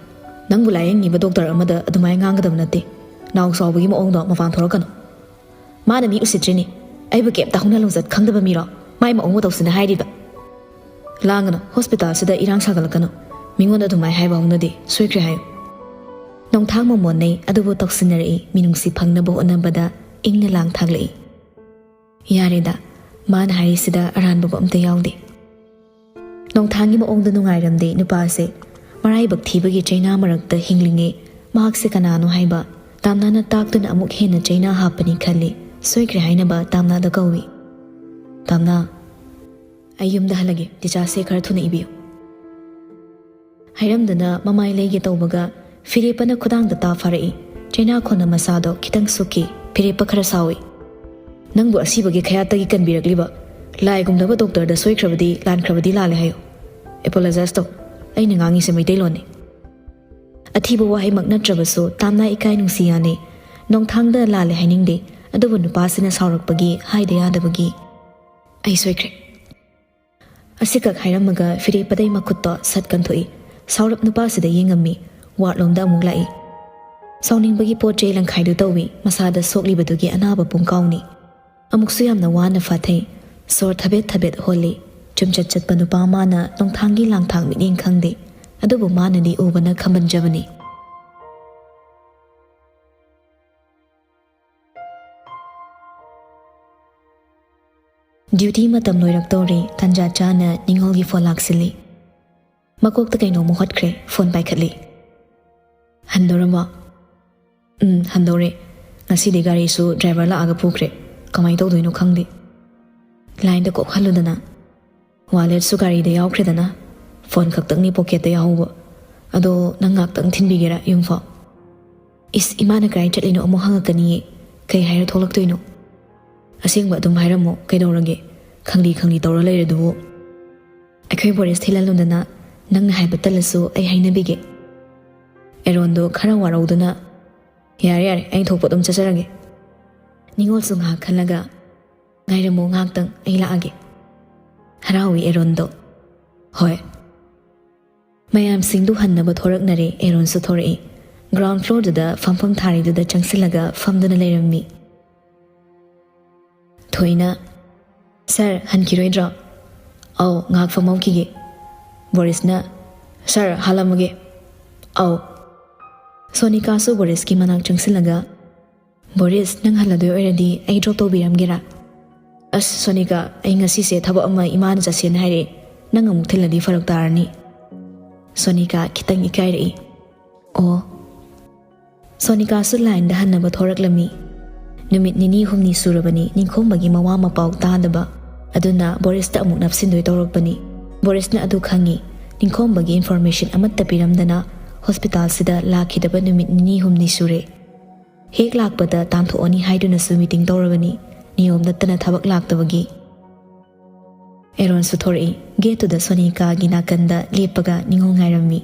ꯅꯪꯕꯨ ꯂꯥꯏꯌꯦꯡꯉꯤꯕ ꯗꯣꯛꯇꯔ ꯑꯃꯗ ꯑꯗꯨꯃꯥꯏꯅ ꯉꯥꯡꯒꯗꯕ ꯅꯠꯇꯦ꯫ ꯅꯥꯎ ꯆꯥꯎꯕꯒꯤ ꯃꯑꯣꯡꯗꯣ ꯃꯄꯥꯟ ꯊꯣꯔꯛꯀꯅꯨ꯫ ꯃꯥꯅ ꯃꯤ ꯎꯁꯤꯠꯇ꯭ꯔꯤꯅꯤ꯫ ꯑꯩꯕꯨ ꯀꯩꯝꯇ ꯍꯧꯅ ꯂꯣꯟꯆꯠ ꯈꯪꯗꯕ ꯃꯤꯔꯣ? ꯃꯥꯏ ꯃꯑꯣꯡ ꯃꯇꯧꯁꯤꯅ ꯍꯥꯏꯔꯤꯕ?" "ꯂꯥꯡꯒꯅꯨ, ꯍꯣꯁꯄꯤꯇꯥꯜꯁꯤꯗ ꯏꯔꯥꯡ ꯁꯥꯒꯠꯂꯛꯀꯅꯨ꯫ ꯃꯤꯉꯣꯟꯗ ꯑꯗꯨꯃꯥꯏꯅ ꯍꯥꯏꯕ ꯍꯧꯅꯗꯦ, ꯁꯣꯏꯈ꯭ꯔꯦ ꯍꯥꯏꯌꯨ"꯫ ꯅꯣꯡꯊꯥꯡ ꯃꯃꯣꯟꯅꯩ ꯑꯗꯨꯕꯨ ꯇꯧꯁꯤꯟꯅꯔꯛꯏ ꯃꯤꯅꯨꯡꯁꯤ ꯐꯪꯅꯕ ꯍꯣꯠꯅꯕꯗ ꯏꯪꯅ ꯂꯥꯡ ꯊꯥꯛꯂꯛꯏ꯫ ꯌꯥꯔꯦꯗ, ꯃꯥꯅ ꯍꯥꯏꯔꯤꯁꯤꯗ ꯑꯔꯥꯟꯕꯕꯨ ꯑꯝꯇ ꯌꯥꯎꯗꯦ꯫ ꯅꯣꯡꯊꯥꯡꯒꯤ ꯃꯑꯣꯡꯗ ꯅꯨꯡꯉꯥꯏꯔꯝꯗꯦ ꯅꯨꯄꯥꯁꯦ꯫ ꯃꯔꯥꯏꯕꯛ ꯊꯤꯕꯒꯤ ꯆꯩꯅꯥ ꯃꯔꯛꯇ ꯍꯤꯡꯂꯤꯉꯩ ꯃꯍꯥꯛꯁꯦ ꯀꯅꯥꯅꯣ ꯍꯥꯏꯕ ꯇꯥꯝꯅꯥꯅ ꯇꯥꯛꯇꯨꯅ ꯑꯃꯨꯛ ꯍꯦꯟꯅ ꯆꯩꯅꯥ ꯍꯥꯞꯄꯅꯤ ꯈꯜꯂꯤ꯫ ꯁꯣꯏꯈ꯭ꯔꯦ ꯍꯥꯏꯅꯕ ꯇꯥꯝꯅꯥꯗ ꯀꯧꯏ꯫ "ꯇꯥꯝꯅꯥ, ꯑꯩ ꯌꯨꯝꯗ ꯍꯜꯂꯒꯦ, ꯗꯤꯆꯥꯔꯖꯁꯦ ꯈꯔ ꯊꯨꯅ ꯏꯕꯤꯌꯨ" ꯍꯥꯏꯔꯝꯗꯅ ꯃꯃꯥꯏ ꯂꯩꯒꯦ ꯇꯧꯕꯒ ꯐꯤꯔꯦꯞꯄꯅ ꯈꯨꯗꯥꯡꯗ ꯇꯥ ꯐꯥꯔꯛꯏ꯫ ꯆꯩꯅꯥꯈꯣꯟꯅ ꯃꯁꯥꯗꯣ ꯈꯤꯇꯪ ꯁꯨꯛꯈꯤ꯫ ꯐꯤꯔꯦꯞꯄ ꯈꯔ ꯁꯥꯎꯏ꯫ "ꯅꯪꯕꯨ ꯑꯁꯤꯕꯒꯤ ꯈꯌꯥꯠꯇꯒꯤ ꯀꯟꯕꯤꯔꯛꯂꯤꯕ ꯂꯥꯏꯒꯨꯝꯂꯕ ꯗꯣꯛꯇꯔꯗ ꯁꯣꯏꯈ꯭ꯔꯕꯗꯤ, ꯂꯥꯟꯈ꯭ꯔꯕꯗꯤ ꯂꯥꯜꯂꯦ ꯍꯥꯏꯌꯨ꯫ ꯑꯦꯄꯣꯂꯣꯖꯥꯏꯁ ꯇꯧ꯫ ꯑꯩꯅ ꯉꯥꯡꯉꯤꯁꯦ ꯃꯩꯇꯩꯂꯣꯟꯅꯤ"꯫ ꯑꯊꯤꯕ ꯋꯥꯍꯩꯃꯛ ꯅꯠꯇ꯭ꯔꯕꯁꯨ ꯇꯥꯝꯅꯥ ꯏꯀꯥꯏ ꯅꯨꯡꯁꯤ ꯌꯥꯅꯩ꯫ ꯅꯣꯡꯊꯥꯡꯗ ꯂꯥꯜꯂꯦ ꯍꯥꯏꯅꯤꯡꯗꯦ, ꯑꯗꯨꯕꯨ ꯅꯨꯄꯥꯁꯤꯅ ꯁꯥꯎꯔꯛꯄꯒꯤ ꯍꯥꯏꯗ ꯌꯥꯗꯕꯒꯤ꯫ "ꯑꯩ ꯁꯣꯏꯈ꯭ꯔꯦ"꯫ ꯑꯁꯤꯈꯛ ꯍꯥꯏꯔꯝꯃꯒ ꯐꯤꯔꯦꯞꯄꯗꯩ ꯃꯈꯨꯠꯇꯣ ꯁꯠ ꯀꯟꯊꯣꯛꯏ꯫ ꯁꯥꯎꯔꯞ ꯅꯨꯄꯥꯁꯤꯗ ꯌꯦꯡꯉꯝꯃꯤ꯫ ꯋꯥꯔꯗꯂꯣꯝꯗ ꯑꯃꯨꯛ ꯂꯥꯛꯏ꯫ ꯁꯥꯎꯅꯤꯡꯕꯒꯤ ꯄꯣꯠ ꯆꯩ ꯂꯪꯈꯥꯏꯗꯨ ꯇꯧꯏ꯫ ꯃꯁꯥꯗ ꯁꯣꯛꯂꯤꯕꯗꯨꯒꯤ ꯑꯅꯥꯕ ꯄꯨꯡꯀꯥꯎꯅꯤ꯫ ꯑꯃꯨꯛꯁꯨ ꯌꯥꯝꯅ ꯋꯥꯅ ꯐꯥꯊꯩ꯫ ꯁꯣꯔ ꯊꯕꯦꯠ ꯊꯕꯦꯠ ꯍꯣꯜꯂꯤ꯫ ꯆꯨꯝꯆꯠ ꯆꯠꯄ ꯅꯨꯄꯥ ꯃꯥꯅ ꯅꯣꯡꯊꯥꯡꯒꯤ ꯂꯥꯡꯊꯥꯡ ꯃꯤꯠꯌꯦꯡ ꯈꯪꯗꯦ꯫ ꯑꯗꯨꯕꯨ ꯃꯥꯅꯗꯤ ꯎꯕꯅ ꯈꯝꯕꯟꯖꯕꯅꯤ꯫ ꯗ꯭ꯌꯨꯇꯤ ꯃꯇꯝ ꯂꯣꯏꯔꯛꯇꯧꯔꯦ꯫ ꯇꯥꯟꯖꯥ ꯆꯥꯅ ꯅꯤꯡꯉꯣꯜꯒꯤ ꯐꯣꯟ ꯂꯥꯛꯁꯤꯜꯂꯤ꯫ ꯃꯀꯣꯛꯇ ꯀꯩꯅꯣꯝꯃ ꯍꯣꯠꯈ꯭ꯔꯦ꯫ ꯐꯣꯟ ꯄꯥꯏꯈꯠꯂꯤ꯫ "ꯍꯟꯗꯧꯔꯕꯣ?" "ꯎꯝ, ꯍꯟꯗꯧꯔꯦ꯫ ꯉꯁꯤꯗꯤ ꯒꯥꯔꯤꯁꯨ ꯗ꯭ꯔꯥꯏꯚꯔ ꯂꯥꯛꯑꯒ ꯄꯨꯈ꯭ꯔꯦ꯫ ꯀꯃꯥꯏꯅ ꯇꯧꯗꯣꯏꯅꯣ ꯈꯪꯗꯦ"꯫ ꯂꯥꯏꯟꯗ ꯀꯣꯛ ꯍꯜꯂꯨꯗꯅ꯫ "ꯋꯥꯂꯦꯠꯁꯨ ꯒꯥꯔꯤꯗ ꯌꯥꯎꯈ꯭ꯔꯦꯗꯅ꯫ ꯐꯣꯟ ꯈꯛꯇꯪꯅꯤ ꯄꯣꯀꯦꯠꯇ ꯌꯥꯎꯍꯧꯕ꯫ ꯑꯗꯣ ꯅꯪ ꯉꯥꯛꯇꯪ ꯊꯤꯟꯕꯤꯒꯦꯔꯥ ꯌꯨꯝꯐꯥꯎ?" "ꯏꯁ, ꯏꯃꯥꯅ ꯀꯗꯥꯏ ꯆꯠꯂꯤꯅꯣ ꯑꯃꯨꯛ ꯍꯪꯉꯛꯀꯅꯤꯌꯦ꯫ ꯀꯩ ꯍꯥꯏꯔ ꯊꯣꯛꯂꯛꯇꯣꯏꯅꯣ?" "ꯑꯁꯦꯡꯕ ꯑꯗꯨꯝ ꯍꯥꯏꯔꯝꯃꯣ, ꯀꯩꯗꯧꯔꯒꯦ? ꯈꯪꯂꯤ ꯈꯪꯂꯤ ꯇꯧꯔ ꯂꯩꯔꯗꯨꯕꯨ"꯫ "ꯑꯩꯈꯣꯏ ꯕꯣꯔꯤꯁ ꯊꯤꯜꯍꯜꯂꯨꯗꯅ, ꯅꯪꯅ ꯍꯥꯏꯕ ꯇꯜꯂꯁꯨ ꯑꯩ ꯍꯥꯏꯅꯕꯤꯒꯦ"꯫ ꯑꯦꯔꯣꯟꯗꯣ ꯈꯔ ꯋꯥꯔꯧꯗꯨꯅ, "ꯌꯥꯔꯦ ꯌꯥꯔꯦ, ꯑꯩ ꯊꯣꯛꯄ ꯑꯗꯨꯝ ꯆꯠꯆꯔꯒꯦ"꯫ ꯅꯤꯉꯣꯜꯁꯨ ꯉꯥꯏꯍꯥꯛ ꯈꯜꯂꯒ, "ꯉꯥꯏꯔꯝꯃꯣ ꯉꯥꯏꯍꯥꯛꯇꯪ, ꯑꯩ ꯂꯥꯛꯑꯒꯦ"꯫ ꯍꯔꯥꯎꯏ ꯑꯦꯔꯣꯟꯗꯣ꯫ "ꯍꯣꯏ"꯫ ꯃꯌꯥꯝꯁꯤꯡꯗꯨ ꯍꯟꯅꯕ ꯊꯣꯔꯛꯅꯔꯦ, ꯑꯦꯔꯣꯟꯁꯨ ꯊꯣꯔꯛꯏ꯫ Ground floorꯗꯨꯗ ꯐꯝꯐꯝ ꯊꯥꯔꯤꯗꯨꯗ ꯆꯪꯁꯤꯜꯂꯒ ꯐꯝꯗꯨꯅ ꯂꯩꯔꯝꯃꯤ꯫ ꯊꯣꯏꯅ, "ꯁꯥꯔ, ꯍꯟꯈꯤꯔꯣꯏꯗ꯭ꯔꯣ?" "ꯑꯧ, ꯉꯥꯏꯍꯥꯛ ꯐꯝꯍꯧꯈꯤꯒꯦ"꯫ ꯕꯣꯔꯤꯁꯅ, "ꯁꯥꯔ, ꯍꯥꯜꯂꯝꯃꯒꯦ"꯫ "ꯑꯧ"꯫ ꯁꯣꯅꯤꯀꯥꯁꯨ ꯕꯣꯔꯤꯁꯀꯤ ꯃꯅꯥꯛ ꯆꯪꯁꯤꯜꯂꯒ, "ꯕꯣꯔꯤꯁ, ꯅꯪ ꯍꯜꯂꯗꯣꯏ ꯑꯣꯏꯔꯗꯤ ꯑꯩ drop ꯇꯧꯕꯤꯔꯝꯒꯦꯔꯥ?" "ꯑꯁ ꯁꯣꯅꯤꯀꯥ, ꯑꯩ ꯉꯁꯤꯁꯦ ꯊꯕꯛ ꯑꯃ ꯏꯃꯥꯅ ꯆꯠꯁꯦꯅ ꯍꯥꯏꯔꯛꯑꯦ, ꯅꯪ ꯑꯃꯨꯛ ꯊꯤꯜꯂꯗꯤ ꯐꯔꯛ ꯇꯥꯔꯅꯤ"꯫ ꯁꯣꯅꯤꯀꯥ ꯈꯤꯇꯪ ꯏꯀꯥꯏꯔꯛꯏ꯫ "ꯑꯣ"꯫ ꯁꯣꯅꯤꯀꯥꯁꯨ lineꯗ ꯍꯟꯅꯕ ꯊꯣꯔꯛꯂꯝꯃꯤ꯫ ꯅꯨꯃꯤꯠ ꯅꯤꯅꯤ ꯍꯨꯝꯅꯤ ꯁꯨꯔꯕꯅꯤ ꯅꯤꯡꯈꯣꯝꯕꯒꯤ ꯃꯋꯥ ꯃꯄꯥꯎ ꯇꯥꯗꯕ꯫ ꯑꯗꯨꯅ ꯕꯣꯔꯤꯁꯇ ꯑꯃꯨꯛ ꯅꯞꯁꯤꯟꯗꯣꯏ ꯇꯧꯔꯛꯄꯅꯤ꯫ ꯕꯣꯔꯤꯁꯅ ꯑꯗꯨ ꯈꯪꯉꯤ꯫ ꯅꯤꯡꯈꯣꯝꯕꯒꯤ information ꯑꯃꯠꯇ ꯄꯤꯔꯝꯗꯅ hospitalꯁꯤꯗ ꯂꯥꯛꯈꯤꯗꯕ ꯅꯨꯃꯤꯠ ꯅꯤꯅꯤ ꯍꯨꯝꯅꯤ ꯁꯨꯔꯦ꯫ ꯍꯦꯛ ꯂꯥꯛꯄꯗ ꯇꯥꯟꯊꯣꯛꯑꯅꯤ ꯍꯥꯏꯗꯨꯅꯁꯨ meeting ꯇꯧꯔꯕꯅꯤ, ꯅꯤꯌꯣꯝ ꯅꯠꯇꯅ ꯊꯕꯛ ꯂꯥꯛꯇꯕꯒꯤ꯫ ꯑꯦꯔꯣꯟꯁꯨ ꯊꯣꯔꯛꯏ꯫ Gateꯇꯨꯗ ꯁꯣꯅꯤꯀꯥꯒꯤ ꯅꯥꯀꯟꯗ ꯂꯦꯞꯄꯒ ꯅꯤꯉꯣꯜ ꯉꯥꯏꯔꯝꯃꯤ꯫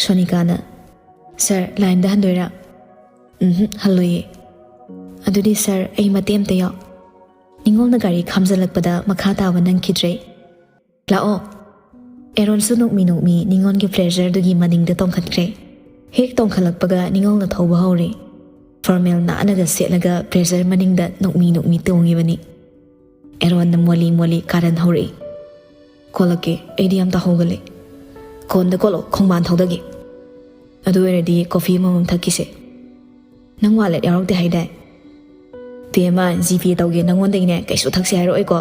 ꯁꯣꯅꯤꯀꯥꯅ, "ꯁꯥꯔ, lineꯗ ꯍꯟꯗꯣꯏꯔꯥ?" "ꯎꯝꯍꯨꯝ, ꯍꯜꯂꯣꯏꯌꯦ"꯫ "ꯑꯗꯨꯗꯤ ꯁꯥꯔ, ꯑꯩ ꯃꯇꯦꯛ ꯑꯝꯇ ꯌꯥꯎ"꯫ ꯅꯤꯉꯣꯜꯅ ꯒꯥꯔꯤ ꯈꯥꯝꯖꯜꯂꯛꯄꯗ ꯃꯈꯥ ꯇꯥꯕ ꯅꯪꯈꯤꯗ꯭ꯔꯦ꯫ "ꯂꯥꯛꯑꯣ"꯫ ꯑꯦꯔꯣꯟꯁꯨ ꯅꯣꯛꯃꯤ ꯅꯣꯛꯃꯤ ꯅꯤꯉꯣꯜꯒꯤ Pleasureꯗꯨꯒꯤ ꯃꯅꯤꯡꯗ ꯇꯣꯡꯈꯠꯈ꯭ꯔꯦ꯫ ꯍꯦꯛ ꯇꯣꯡꯈꯠꯂꯛꯄꯒ ꯅꯤꯉꯣꯜꯅ ꯊꯧꯕ ꯍꯧꯔꯦ꯫ Formal ꯅꯥꯟꯅꯒ ꯁꯦꯠꯂꯒ Pleasure ꯃꯅꯤꯡꯗ ꯅꯣꯛꯃꯤ ꯅꯣꯛꯃꯤ ꯇꯣꯡꯉꯤꯕꯅꯤ꯫ ꯑꯦꯔꯣꯟꯅ ꯃꯣꯂꯤ ꯃꯣꯂꯤ ꯀꯥꯔꯟ ꯍꯧꯔꯛꯏ꯫ "ꯀꯣꯜꯂꯛꯀꯦ, ꯑꯩꯗꯤ ꯌꯥꯝ ꯇꯥꯍꯧꯒꯜꯂꯦ"꯫ "ꯀꯣꯟꯗ ꯀꯣꯜꯂꯣ, ꯈꯣꯡꯕꯥꯟ ꯊꯧꯗꯒꯦ"꯫ "ꯑꯗꯨ ꯑꯣꯏꯔꯗꯤ coffee ꯑꯃꯃꯝ ꯊꯛꯈꯤꯁꯦ"꯫ "ꯅꯪ wallet ꯌꯥꯎꯔꯛꯇꯦ ꯍꯥꯏꯗꯥꯏ"꯫ "ꯕꯦꯝꯃ, GPay ꯇꯧꯒꯦ ꯅꯪꯉꯣꯟꯗꯒꯤꯅꯦ ꯀꯩꯁꯨ ꯊꯛꯁꯦ ꯍꯥꯏꯔꯛꯑꯣꯏꯀꯣ꯫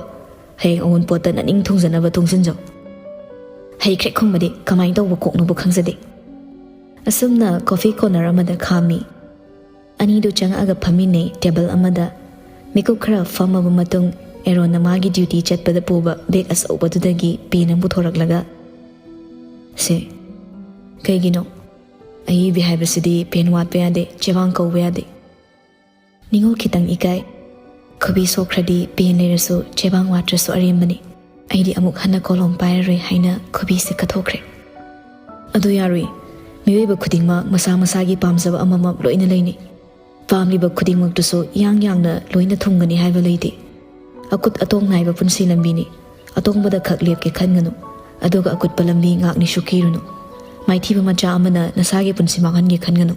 ꯍꯌꯦꯡ ꯑꯋꯨꯟꯄꯣꯠꯇ ꯅꯅꯤꯡ ꯊꯨꯡꯖꯅꯕ ꯇꯨꯡꯁꯤꯟꯖꯧ"꯫ ꯍꯩꯈ꯭ꯔꯦ ꯈꯨꯝꯕꯗꯤ, ꯀꯃꯥꯏꯅ ꯇꯧꯕ ꯀꯣꯛꯅꯣꯕꯨ ꯈꯪꯖꯗꯦ꯫ ꯑꯁꯨꯝꯅ coffee corner ꯑꯃꯗ ꯈꯥꯝꯃꯤ꯫ ꯑꯅꯤꯗꯨ ꯆꯪꯉꯛꯑꯒ ꯐꯝꯃꯤꯟꯅꯩ table ꯑꯃꯗ꯫ ꯃꯤꯀꯨꯞ ꯈꯔ ꯐꯝꯃꯕ ꯃꯇꯨꯡ ꯑꯦꯔꯣꯟꯅ ꯃꯥꯒꯤ duty ꯆꯠꯄꯗ ꯄꯨꯕ bag ꯑꯆꯧꯕꯗꯨꯗꯒꯤ pen ꯑꯃ ꯄꯨꯊꯣꯔꯛꯂꯒ, "ꯁꯦ"꯫ "ꯀꯩꯒꯤꯅꯣ?" "ꯑꯏꯕꯤ ꯍꯥꯏꯕꯁꯤꯗꯤ pen ꯋꯥꯠꯄ ꯌꯥꯗꯦ, ꯆꯦꯕꯥꯡ ꯀꯧꯕ ꯌꯥꯗꯦ"꯫ ꯅꯤꯉꯣꯜ ꯈꯤꯇꯪ ꯏꯀꯥꯏ꯫ "ꯈꯨꯕꯤ ꯁꯣꯛꯈ꯭ꯔꯗꯤ pen ꯂꯩꯔꯁꯨ ꯆꯦꯕꯥꯡ ꯋꯥꯠꯇ꯭ꯔꯁꯨ ꯑꯔꯦꯝꯕꯅꯤ꯫ ꯑꯩꯗꯤ ꯑꯃꯨꯛ ꯍꯟꯅ ꯀꯣꯂꯣꯝ ꯄꯥꯏꯔꯔꯣꯏ" ꯍꯥꯏꯅ ꯈꯨꯕꯤꯁꯦ ꯀꯠꯊꯣꯛꯈ꯭ꯔꯦ꯫ "ꯑꯗꯨ ꯌꯥꯔꯣꯏ꯫ ꯃꯤꯑꯣꯏꯕ ꯈꯨꯗꯤꯡꯃꯛ ꯃꯁꯥ ꯃꯁꯥꯒꯤ ꯄꯥꯝꯖꯕ ꯑꯃꯃꯝ ꯂꯣꯏꯅ ꯂꯩꯅꯩ"꯫ ꯄꯥꯝꯂꯤꯕ ꯈꯨꯗꯤꯡꯃꯛꯇꯨꯁꯨ ꯏꯌꯥꯡ ꯌꯥꯡꯅ ꯂꯣꯏꯅ ꯊꯨꯡꯒꯅꯤ ꯍꯥꯏꯕ ꯂꯩꯇꯦ꯫ ꯑꯀꯨꯠ ꯑꯇꯣꯡ ꯅꯥꯏꯕ ꯄꯨꯟꯁꯤ ꯂꯝꯕꯤꯅꯤ꯫ ꯑꯇꯣꯡꯕꯗ ꯈꯛ ꯂꯦꯞꯀꯦ ꯈꯟꯒꯅꯨ, ꯑꯗꯨꯒ ꯑꯀꯨꯠꯄ ꯂꯝꯕꯤ ꯉꯥꯛꯅꯤꯁꯨ ꯀꯤꯔꯨꯅꯨ꯫ ꯃꯥꯏꯊꯤꯕ ꯃꯆꯥ ꯑꯃꯅ ꯅꯁꯥꯒꯤ ꯄꯨꯟꯁꯤ ꯃꯥꯡꯍꯟꯒꯦ ꯈꯟꯒꯅꯨ꯫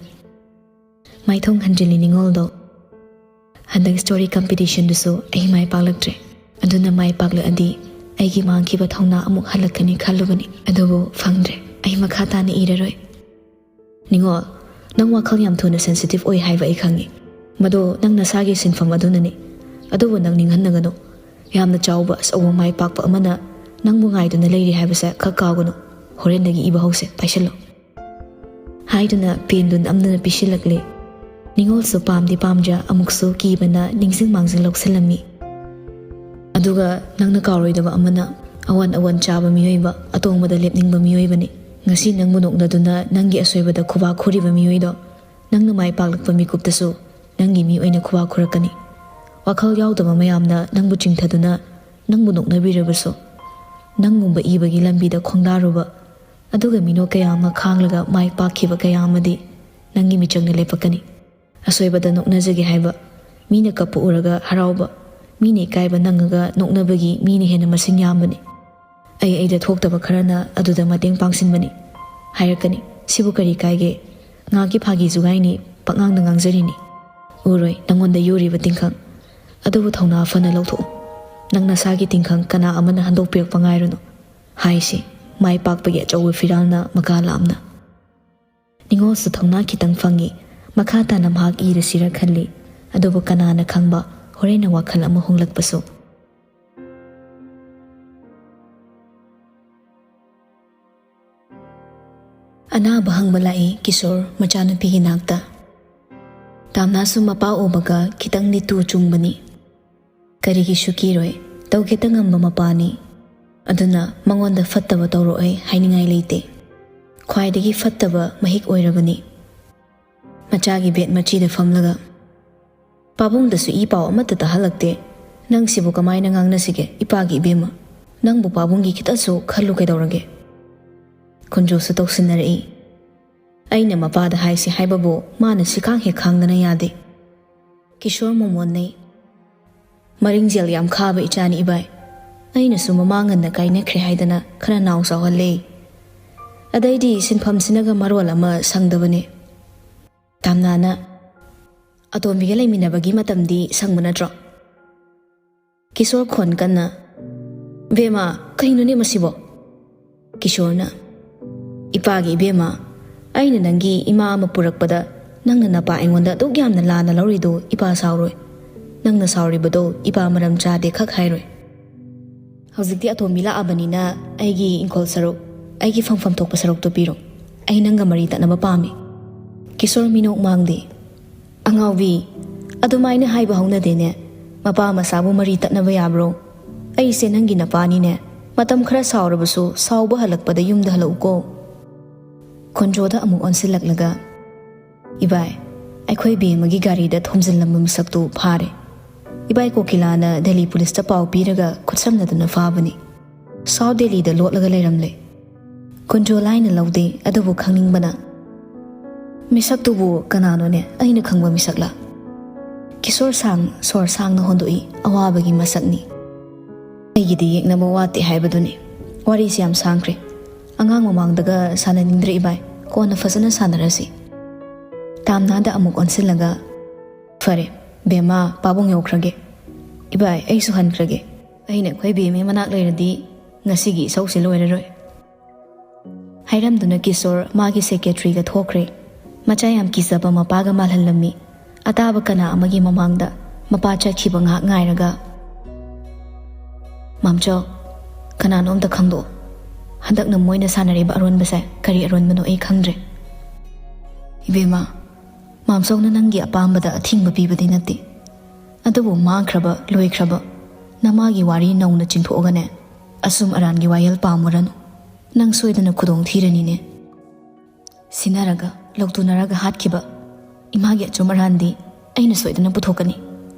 ꯃꯥꯏꯊꯣꯡ ꯍꯟꯖꯤꯜꯂꯤ ꯅꯤꯉꯣꯜꯗꯣ꯫ ꯍꯟꯗꯛ ꯁ꯭ꯇꯣꯔꯤ ꯀꯝꯄꯤꯇꯤꯁꯟꯗꯨꯁꯨ ꯑꯩ ꯃꯥꯏ ꯄꯥꯛꯂꯛꯇ꯭ꯔꯦ꯫ ꯑꯗꯨꯅ ꯃꯥꯏ ꯄꯥꯛꯂꯛꯑꯗꯤ ꯑꯩꯒꯤ ꯃꯥꯡꯈꯤꯕ ꯊꯧꯅꯥ ꯑꯃꯨꯛ ꯍꯜꯂꯛꯀꯅꯤ ꯈꯜꯂꯨꯕꯅꯤ, ꯑꯗꯨꯕꯨ ꯐꯪꯗ꯭ꯔꯦ꯫ ꯑꯩ ꯃꯈꯥ ꯇꯥꯅ ꯏꯔꯔꯣꯏ꯫ ꯅꯤꯉꯣꯜ, ꯅꯪ ꯋꯥꯈꯜ ꯌꯥꯝ ꯊꯨꯅ ꯁꯦꯟꯁꯤꯇꯤꯚ ꯑꯣꯏ ꯍꯥꯏꯕ ꯑꯩ ꯈꯪꯉꯤ꯫ ꯃꯗꯣ ꯅꯪ ꯅꯁꯥꯒꯤ ꯁꯤꯟꯐꯝ ꯑꯗꯨꯅꯅꯤ꯫ ꯑꯗꯨꯕꯨ ꯅꯪ ꯅꯤꯡꯍꯟꯅꯒꯅꯨ꯫ ꯌꯥꯝꯅ ꯆꯥꯎꯕ ꯑꯆꯧꯕ ꯃꯥꯏ ꯄꯥꯛꯄ ꯑꯃꯅ ꯅꯪꯕꯨ ꯉꯥꯏꯗꯨꯅ ꯂꯩꯔꯤ ꯍꯥꯏꯕꯁꯦ ꯈꯛ ꯀꯥꯎꯒꯅꯨ꯫ ꯍꯣꯔꯦꯟꯗꯒꯤ ꯏꯕ ꯍꯧꯁꯦ, ꯄꯥꯏꯁꯤꯜꯂꯣ꯫ ꯍꯥꯏꯗꯨꯅ ꯄꯦꯟꯗꯨ ꯅꯝꯗꯨꯅ ꯄꯤꯁꯤꯜꯂꯛꯂꯦ꯫ ꯅꯤꯉꯣꯜꯁꯨ ꯄꯥꯝꯗꯤ ꯄꯥꯝꯗ꯭ꯔꯥ ꯑꯃꯨꯛꯁꯨ ꯀꯤꯕꯅ ꯅꯤꯡꯁꯤꯡ ꯃꯥꯡꯖꯤꯜ ꯂꯧꯁꯤꯜꯂꯝꯃꯤ꯫ ꯑꯗꯨꯒ ꯅꯪꯅ ꯀꯥꯎꯔꯣꯏꯗꯕ ꯑꯃꯅ, ꯑꯋꯥꯟ ꯑꯋꯥꯟ ꯆꯥꯕ ꯃꯤꯑꯣꯏꯕ, ꯑꯇꯣꯡꯕꯗ ꯂꯦꯞꯅꯤꯡꯕ ꯃꯤꯑꯣꯏꯕꯅꯤ꯫ ꯉꯁꯤ ꯅꯪꯕꯨ ꯅꯣꯛꯅꯗꯨꯅ ꯅꯪꯒꯤ ꯑꯁꯣꯏꯕꯗ ꯈꯨꯕꯥꯛ ꯈꯨꯔꯤꯕ ꯃꯤꯑꯣꯏꯗꯣ, ꯅꯪꯅ ꯃꯥꯏ ꯄꯥꯛꯂꯛꯄ ꯃꯤꯀꯨꯞꯇꯁꯨ ꯅꯪꯒꯤ ꯃꯤ ꯑꯣꯏꯅ ꯈꯨꯕꯥꯛ ꯈꯨꯔꯛꯀꯅꯤ꯫ ꯋꯥꯈꯜ ꯌꯥꯎꯗꯕ ꯃꯌꯥꯝꯅ ꯅꯪꯕꯨ ꯆꯤꯡꯊꯗꯨꯅ ꯅꯪꯕꯨ ꯅꯣꯛꯅꯕꯤꯔꯕꯁꯨ, ꯅꯪꯒꯨꯝꯕ ꯏꯕꯒꯤ ꯂꯝꯕꯤꯗ ꯈꯣꯡꯗꯥꯔꯨꯕ, ꯑꯗꯨꯒ ꯃꯤꯅꯣꯛ ꯀꯌꯥ ꯑꯃ ꯈꯥꯡꯂꯒ ꯃꯥꯏ ꯄꯥꯛꯈꯤꯕ ꯀꯌꯥ ꯑꯃꯗꯤ ꯅꯪꯒꯤ ꯃꯤꯆꯪꯗ ꯂꯦꯞꯄꯛꯀꯅꯤ꯫ ꯑꯁꯣꯏꯕꯗ ꯅꯣꯛꯅꯖꯒꯦ ꯍꯥꯏꯕ, ꯃꯤꯅ ꯀꯞꯄ ꯎꯔꯒ ꯍꯔꯥꯎꯕ, ꯃꯤꯅ ꯏꯀꯥꯏꯕ ꯅꯪꯉꯒ ꯅꯣꯛꯅꯕꯒꯤ ꯃꯤꯅ ꯍꯦꯟꯅ ꯃꯁꯤꯡ ꯌꯥꯝꯕꯅꯤ꯫ ꯑꯩ ꯑꯩꯗ ꯊꯣꯛꯇꯕ ꯈꯔꯅ ꯑꯗꯨꯗ ꯃꯇꯦꯡ ꯄꯥꯡꯁꯤꯟꯕꯅꯤ ꯍꯥꯏꯔꯛꯀꯅꯤ꯫ ꯁꯤꯕꯨ ꯀꯔꯤ ꯀꯥꯏꯒꯦ? ꯉꯥꯏꯍꯥꯛꯀꯤ ꯐꯥꯒꯤ ꯖꯨꯒꯥꯏꯅꯤ, ꯄꯛꯉꯥꯡꯗ ꯉꯥꯡꯖꯔꯤꯅꯤ꯫ ꯎꯔꯣꯏ ꯅꯪꯉꯣꯟꯗ ꯌꯨꯔꯤꯕ ꯇꯤꯡꯈꯪ꯫ ꯑꯗꯨꯕꯨ ꯊꯧꯅꯥ ꯐꯅ ꯂꯧꯊꯣꯛꯎ꯫ ꯅꯪ ꯅꯁꯥꯒꯤ ꯇꯤꯡꯈꯪ ꯀꯅꯥ ꯑꯃꯅ ꯍꯟꯗꯣꯛꯄꯤꯔꯛꯄ ꯉꯥꯏꯔꯨꯅꯨ꯫ ꯍꯥꯏꯁꯤ ꯃꯥꯏ ꯄꯥꯛꯄꯒꯤ ꯑꯆꯧꯕ ꯐꯤꯔꯥꯜꯅ ꯃꯀꯥ ꯂꯥꯝꯅ꯫ ꯅꯤꯉꯣꯜꯁꯨ ꯊꯧꯅꯥ ꯈꯤꯇꯪ ꯐꯪꯉꯤ꯫ ꯃꯈꯥ ꯇꯥꯅ ꯃꯍꯥꯛ ꯏꯔꯁꯤꯔ ꯈꯜꯂꯤ꯫ ꯑꯗꯨꯕꯨ ꯀꯅꯥꯅ ꯈꯪꯕ, ꯍꯣꯔꯦꯟꯅ ꯋꯥꯈꯜ ꯑꯃ ꯍꯣꯡꯂꯛꯄꯁꯨ꯫ ꯑꯅꯥꯕ ꯍꯪꯕ ꯂꯥꯛꯏ ꯀꯤꯁꯣꯔ ꯃꯆꯥꯅꯨꯄꯤꯒꯤ ꯅꯥꯛꯇ꯫ ꯇꯥꯝꯅꯥꯁꯨ ꯃꯄꯥ ꯎꯕꯒ ꯈꯤꯇꯪꯗꯤ ꯇꯨ ꯆꯨꯡꯕꯅꯤ꯫ ꯀꯔꯤꯒꯤꯁꯨ ꯀꯤꯔꯣꯏ, ꯇꯧꯒꯦꯇ ꯉꯝꯕ ꯃꯄꯥꯅꯤ꯫ ꯑꯗꯨꯅ ꯃꯉꯣꯟꯗ ꯐꯠꯇꯕ ꯇꯧꯔꯛꯑꯣꯏ ꯍꯥꯏꯅꯤꯡꯉꯥꯏ ꯂꯩꯇꯦ꯫ ꯈ꯭ꯋꯥꯏꯗꯒꯤ ꯐꯠꯇꯕ ꯃꯍꯤꯛ ꯑꯣꯏꯔꯕꯅꯤ꯫ ꯃꯆꯥꯒꯤ ꯕꯦꯠ ꯃꯆꯤꯗ ꯐꯝꯂꯒ, "ꯄꯥꯕꯨꯡꯗꯁꯨ ꯏ ꯄꯥꯎ ꯑꯃꯠꯇ ꯇꯥꯍꯜꯂꯛꯇꯦ꯫ ꯅꯪꯁꯤꯕꯨ ꯀꯃꯥꯏꯅ ꯉꯥꯡꯅꯁꯤꯒꯦ, ꯏꯄꯥꯒꯤ ꯏꯕꯦꯝꯃ? ꯅꯪꯕꯨ ꯄꯥꯕꯨꯡꯒꯤ ꯈꯤꯇꯁꯨ ꯈꯜꯂꯨ ꯀꯩꯗꯧꯔꯒꯦ?" ꯀꯨꯟꯖꯣꯁꯨ ꯇꯧꯁꯤꯟꯅꯔꯛꯏ꯫ ꯑꯩꯅ ꯃꯄꯥꯗ ꯍꯥꯏꯁꯤ ꯍꯥꯏꯕꯕꯨ ꯃꯥꯅ ꯁꯤꯈꯥꯡ ꯍꯦꯛ ꯈꯥꯡꯗꯅ ꯌꯥꯗꯦ꯫ ꯀꯤꯁꯣꯔ ꯃꯣꯃꯣꯟꯅꯦ꯫ ꯃꯔꯤꯡꯖꯦꯜ ꯌꯥꯝ ꯈꯥꯕ ꯏꯆꯥꯅꯤ ꯏꯕꯥꯏ꯫ ꯑꯩꯅꯁꯨ ꯃꯃꯥ ꯉꯟꯅ ꯀꯥꯏꯅꯈ꯭ꯔꯦ ꯍꯥꯏꯗꯅ ꯈꯔ ꯅꯥꯎ ꯆꯥꯎꯍꯜꯂꯦ꯫ ꯑꯗꯩꯗꯤ ꯁꯤꯟꯐꯝꯁꯤꯅꯒ ꯃꯔꯣꯜ ꯑꯃ ꯁꯪꯗꯕꯅꯦ꯫ ꯇꯥꯝꯅꯥꯅ, "ꯑꯇꯣꯝꯕꯤꯒ ꯂꯩꯃꯤꯟꯅꯕꯒꯤ ꯃꯇꯝꯗꯤ ꯁꯪꯕ ꯅꯠꯇ꯭ꯔꯣ?" ꯀꯤꯁꯣꯔ ꯈꯣꯟ ꯀꯟꯅ, "ꯕꯦꯝꯃ, ꯀꯩꯅꯣꯅꯦ ꯃꯁꯤꯕꯣ?" ꯀꯤꯁꯣꯔꯅ, "ꯏꯄꯥꯒꯤ ꯏꯕꯦꯝꯃ, ꯑꯩꯅ ꯅꯪꯒꯤ ꯏꯃꯥ ꯑꯃ ꯄꯨꯔꯛꯄꯗ ꯅꯪꯅ ꯅꯄꯥ ꯑꯩꯉꯣꯟꯗ ꯑꯗꯨꯛ ꯌꯥꯝꯅ ꯂꯥꯟꯅ ꯂꯧꯔꯤꯗꯣ ꯏꯄꯥ ꯁꯥꯎꯔꯣꯏ꯫ ꯅꯪꯅ ꯁꯥꯎꯔꯤꯕꯗꯣ ꯏꯄꯥ ꯃꯔꯝ ꯆꯥꯗꯦ ꯈꯛ ꯍꯥꯏꯔꯣꯏ꯫ ꯍꯧꯖꯤꯛꯇꯤ ꯑꯇꯣꯝꯕꯤ ꯂꯥꯛꯑꯕꯅꯤꯅ ꯑꯩꯒꯤ ꯏꯪꯈꯣꯜ ꯁꯔꯨꯛ, ꯑꯩꯒꯤ ꯐꯪꯐꯝ ꯊꯣꯛꯄ ꯁꯔꯨꯛꯇꯣ ꯄꯤꯔꯣ꯫ ꯑꯩ ꯅꯪꯒ ꯃꯔꯤ ꯇꯠꯅꯕ ꯄꯥꯝꯃꯤ꯫" ꯀꯤꯁꯣꯔ ꯃꯤꯅꯣꯛ ꯃꯥꯡꯗꯦ꯫ "ꯑꯉꯥꯎꯕꯤ, ꯑꯗꯨꯃꯥꯏꯅ ꯍꯥꯏꯕ ꯍꯧꯅꯗꯦꯅꯦ꯫ ꯃꯄꯥ ꯃꯆꯥꯕꯨ ꯃꯔꯤ ꯇꯠꯅꯕ ꯌꯥꯕ꯭ꯔꯣ? ꯑꯩꯁꯦ ꯅꯪꯒꯤ ꯅꯄꯥꯅꯤꯅꯦ꯫ ꯃꯇꯝ ꯈꯔ ꯁꯥꯎꯔꯕꯁꯨ ꯁꯥꯎꯕ ꯍꯜꯂꯛꯄꯗ ꯌꯨꯝꯗ ꯍꯜꯂꯛꯎꯀꯣ꯫" ꯈꯣꯟꯖꯣꯗ ꯑꯃꯨꯛ ꯑꯣꯟꯁꯤꯜꯂꯛꯂꯒ, "ꯏꯕꯥꯏ, ꯑꯩꯈꯣꯏ ꯕꯦꯝꯃꯒꯤ ꯒꯥꯔꯤꯗ ꯊꯣꯝꯖꯤꯜꯂꯝꯕ ꯃꯤꯁꯛꯇꯨ ꯐꯥꯔꯦ꯫ ꯏꯕꯥꯏ ꯀꯣꯀꯤꯂꯥꯅ ꯗꯦꯜꯂꯤ ꯄꯨꯂꯤꯁꯇ ꯄꯥꯎ ꯄꯤꯔꯒ ꯈꯨꯠꯁꯝꯅꯗꯨꯅ ꯐꯥꯕꯅꯤ꯫ ꯁꯥꯎꯠ ꯗꯦꯜꯂꯤꯗ ꯂꯣꯠꯂꯒ ꯂꯩꯔꯝꯂꯦ꯫ ꯈꯣꯟꯖꯣ ꯂꯥꯏꯅ ꯂꯧꯗꯦ, ꯑꯗꯨꯕꯨ ꯈꯪꯅꯤꯡꯕꯅ꯫" "ꯃꯤꯁꯛꯇꯨꯕꯨ ꯀꯅꯥꯅꯣꯅꯦ? ꯑꯩꯅ ꯈꯪꯕ ꯃꯤꯁꯛꯂꯥ?" ꯀꯤꯁꯣꯔ ꯁꯥꯡ ꯁꯣꯔ ꯁꯥꯡꯅ ꯍꯣꯟꯗꯣꯛꯏ꯫ "ꯑꯋꯥꯕꯒꯤ ꯃꯁꯛꯅꯤ꯫" "ꯑꯩꯒꯤꯗꯤ ꯌꯦꯛꯅꯕ ꯋꯥꯠꯇꯦ ꯍꯥꯏꯕꯗꯨꯅꯤ꯫ ꯋꯥꯔꯤꯁꯤ ꯌꯥꯝ ꯁꯥꯡꯈ꯭ꯔꯦ꯫ ꯑꯉꯥꯡ ꯃꯃꯥꯡꯗꯒ ꯁꯥꯟꯅꯅꯤꯡꯗ꯭ꯔꯦ ꯏꯕꯥꯏ꯫ ꯀꯣꯟꯅ ꯐꯖꯅ ꯁꯥꯟꯅꯔꯁꯤ꯫" ꯇꯥꯝꯅꯥꯗ ꯑꯃꯨꯛ ꯑꯣꯟꯁꯤꯜꯂꯒ, "ꯐꯔꯦ, ꯕꯦꯝꯃ, ꯄꯥꯕꯨꯡ ꯌꯧꯈ꯭ꯔꯒꯦ꯫ ꯏꯕꯥꯏ, ꯑꯩꯁꯨ ꯍꯟꯈ꯭ꯔꯒꯦ꯫ ꯑꯩꯅ ꯑꯩꯈꯣꯏ ꯕꯦꯝꯃ ꯃꯅꯥꯛ ꯂꯩꯔꯗꯤ ꯉꯁꯤꯒꯤ ꯏꯁꯧꯁꯦ ꯂꯣꯏꯔꯔꯣꯏ꯫" ꯍꯥꯏꯔꯝꯗꯨꯅ ꯀꯤꯁꯣꯔ ꯃꯥꯒꯤ ꯁꯦꯀ꯭ꯔꯦꯇꯔꯤꯒ ꯊꯣꯛꯈ꯭ꯔꯦ꯫ ꯃꯆꯥ ꯌꯥꯝ ꯀꯤꯖꯕ ꯃꯄꯥꯒ ꯃꯥꯜꯍꯜꯂꯝꯃꯤ꯫ ꯑꯇꯥꯕ ꯀꯅꯥ ꯑꯃꯒꯤ ꯃꯃꯥꯡꯗ ꯃꯄꯥ ꯆꯠꯈꯤꯕ ꯉꯥꯏꯍꯥꯛ ꯉꯥꯏꯔꯒ, "ꯃꯥꯝꯆꯧ, ꯀꯅꯥꯅꯣ ꯑꯝꯇ ꯈꯪꯗꯣꯛꯑꯣ꯫ ꯍꯟꯗꯛꯅ ꯃꯣꯏꯅ ꯁꯥꯟꯅꯔꯤꯕ ꯑꯔꯣꯟꯕꯁꯦ ꯀꯔꯤ ꯑꯔꯣꯟꯕꯅꯣ ꯑꯩ ꯈꯪꯗ꯭ꯔꯦ꯫" "ꯏꯕꯦꯝꯃ, ꯃꯥꯝꯆꯧꯅ ꯅꯪꯒꯤ ꯑꯄꯥꯝꯕꯗ ꯑꯊꯤꯡꯕ ꯄꯤꯕꯗꯤ ꯅꯠꯇꯦ꯫ ꯑꯗꯨꯕꯨ ꯃꯥꯡꯈ꯭ꯔꯕ, ꯂꯣꯏꯈ꯭ꯔꯕ ꯅꯃꯥꯒꯤ ꯋꯥꯔꯤ ꯅꯧꯅ ꯆꯤꯡꯊꯣꯛꯑꯒꯅꯦ, ꯑꯆꯨꯝ ꯑꯔꯥꯟꯒꯤ ꯋꯥꯌꯦꯜ ꯄꯥꯝꯃꯨꯔꯅꯨ꯫ ꯅꯪ ꯁꯣꯏꯗꯅ ꯈꯨꯗꯣꯡ ꯊꯤꯔꯅꯤꯅꯦ꯫ ꯁꯤꯟꯅꯔꯒ, ꯂꯧꯇꯨꯅꯔꯒ ꯍꯥꯠꯈꯤꯕ ꯏꯃꯥꯒꯤ ꯑꯆꯨꯝ ꯑꯔꯥꯟꯗꯤ ꯑꯩꯅ ꯁꯣꯏꯗꯅ ꯄꯨꯊꯣꯛꯀꯅꯤ꯫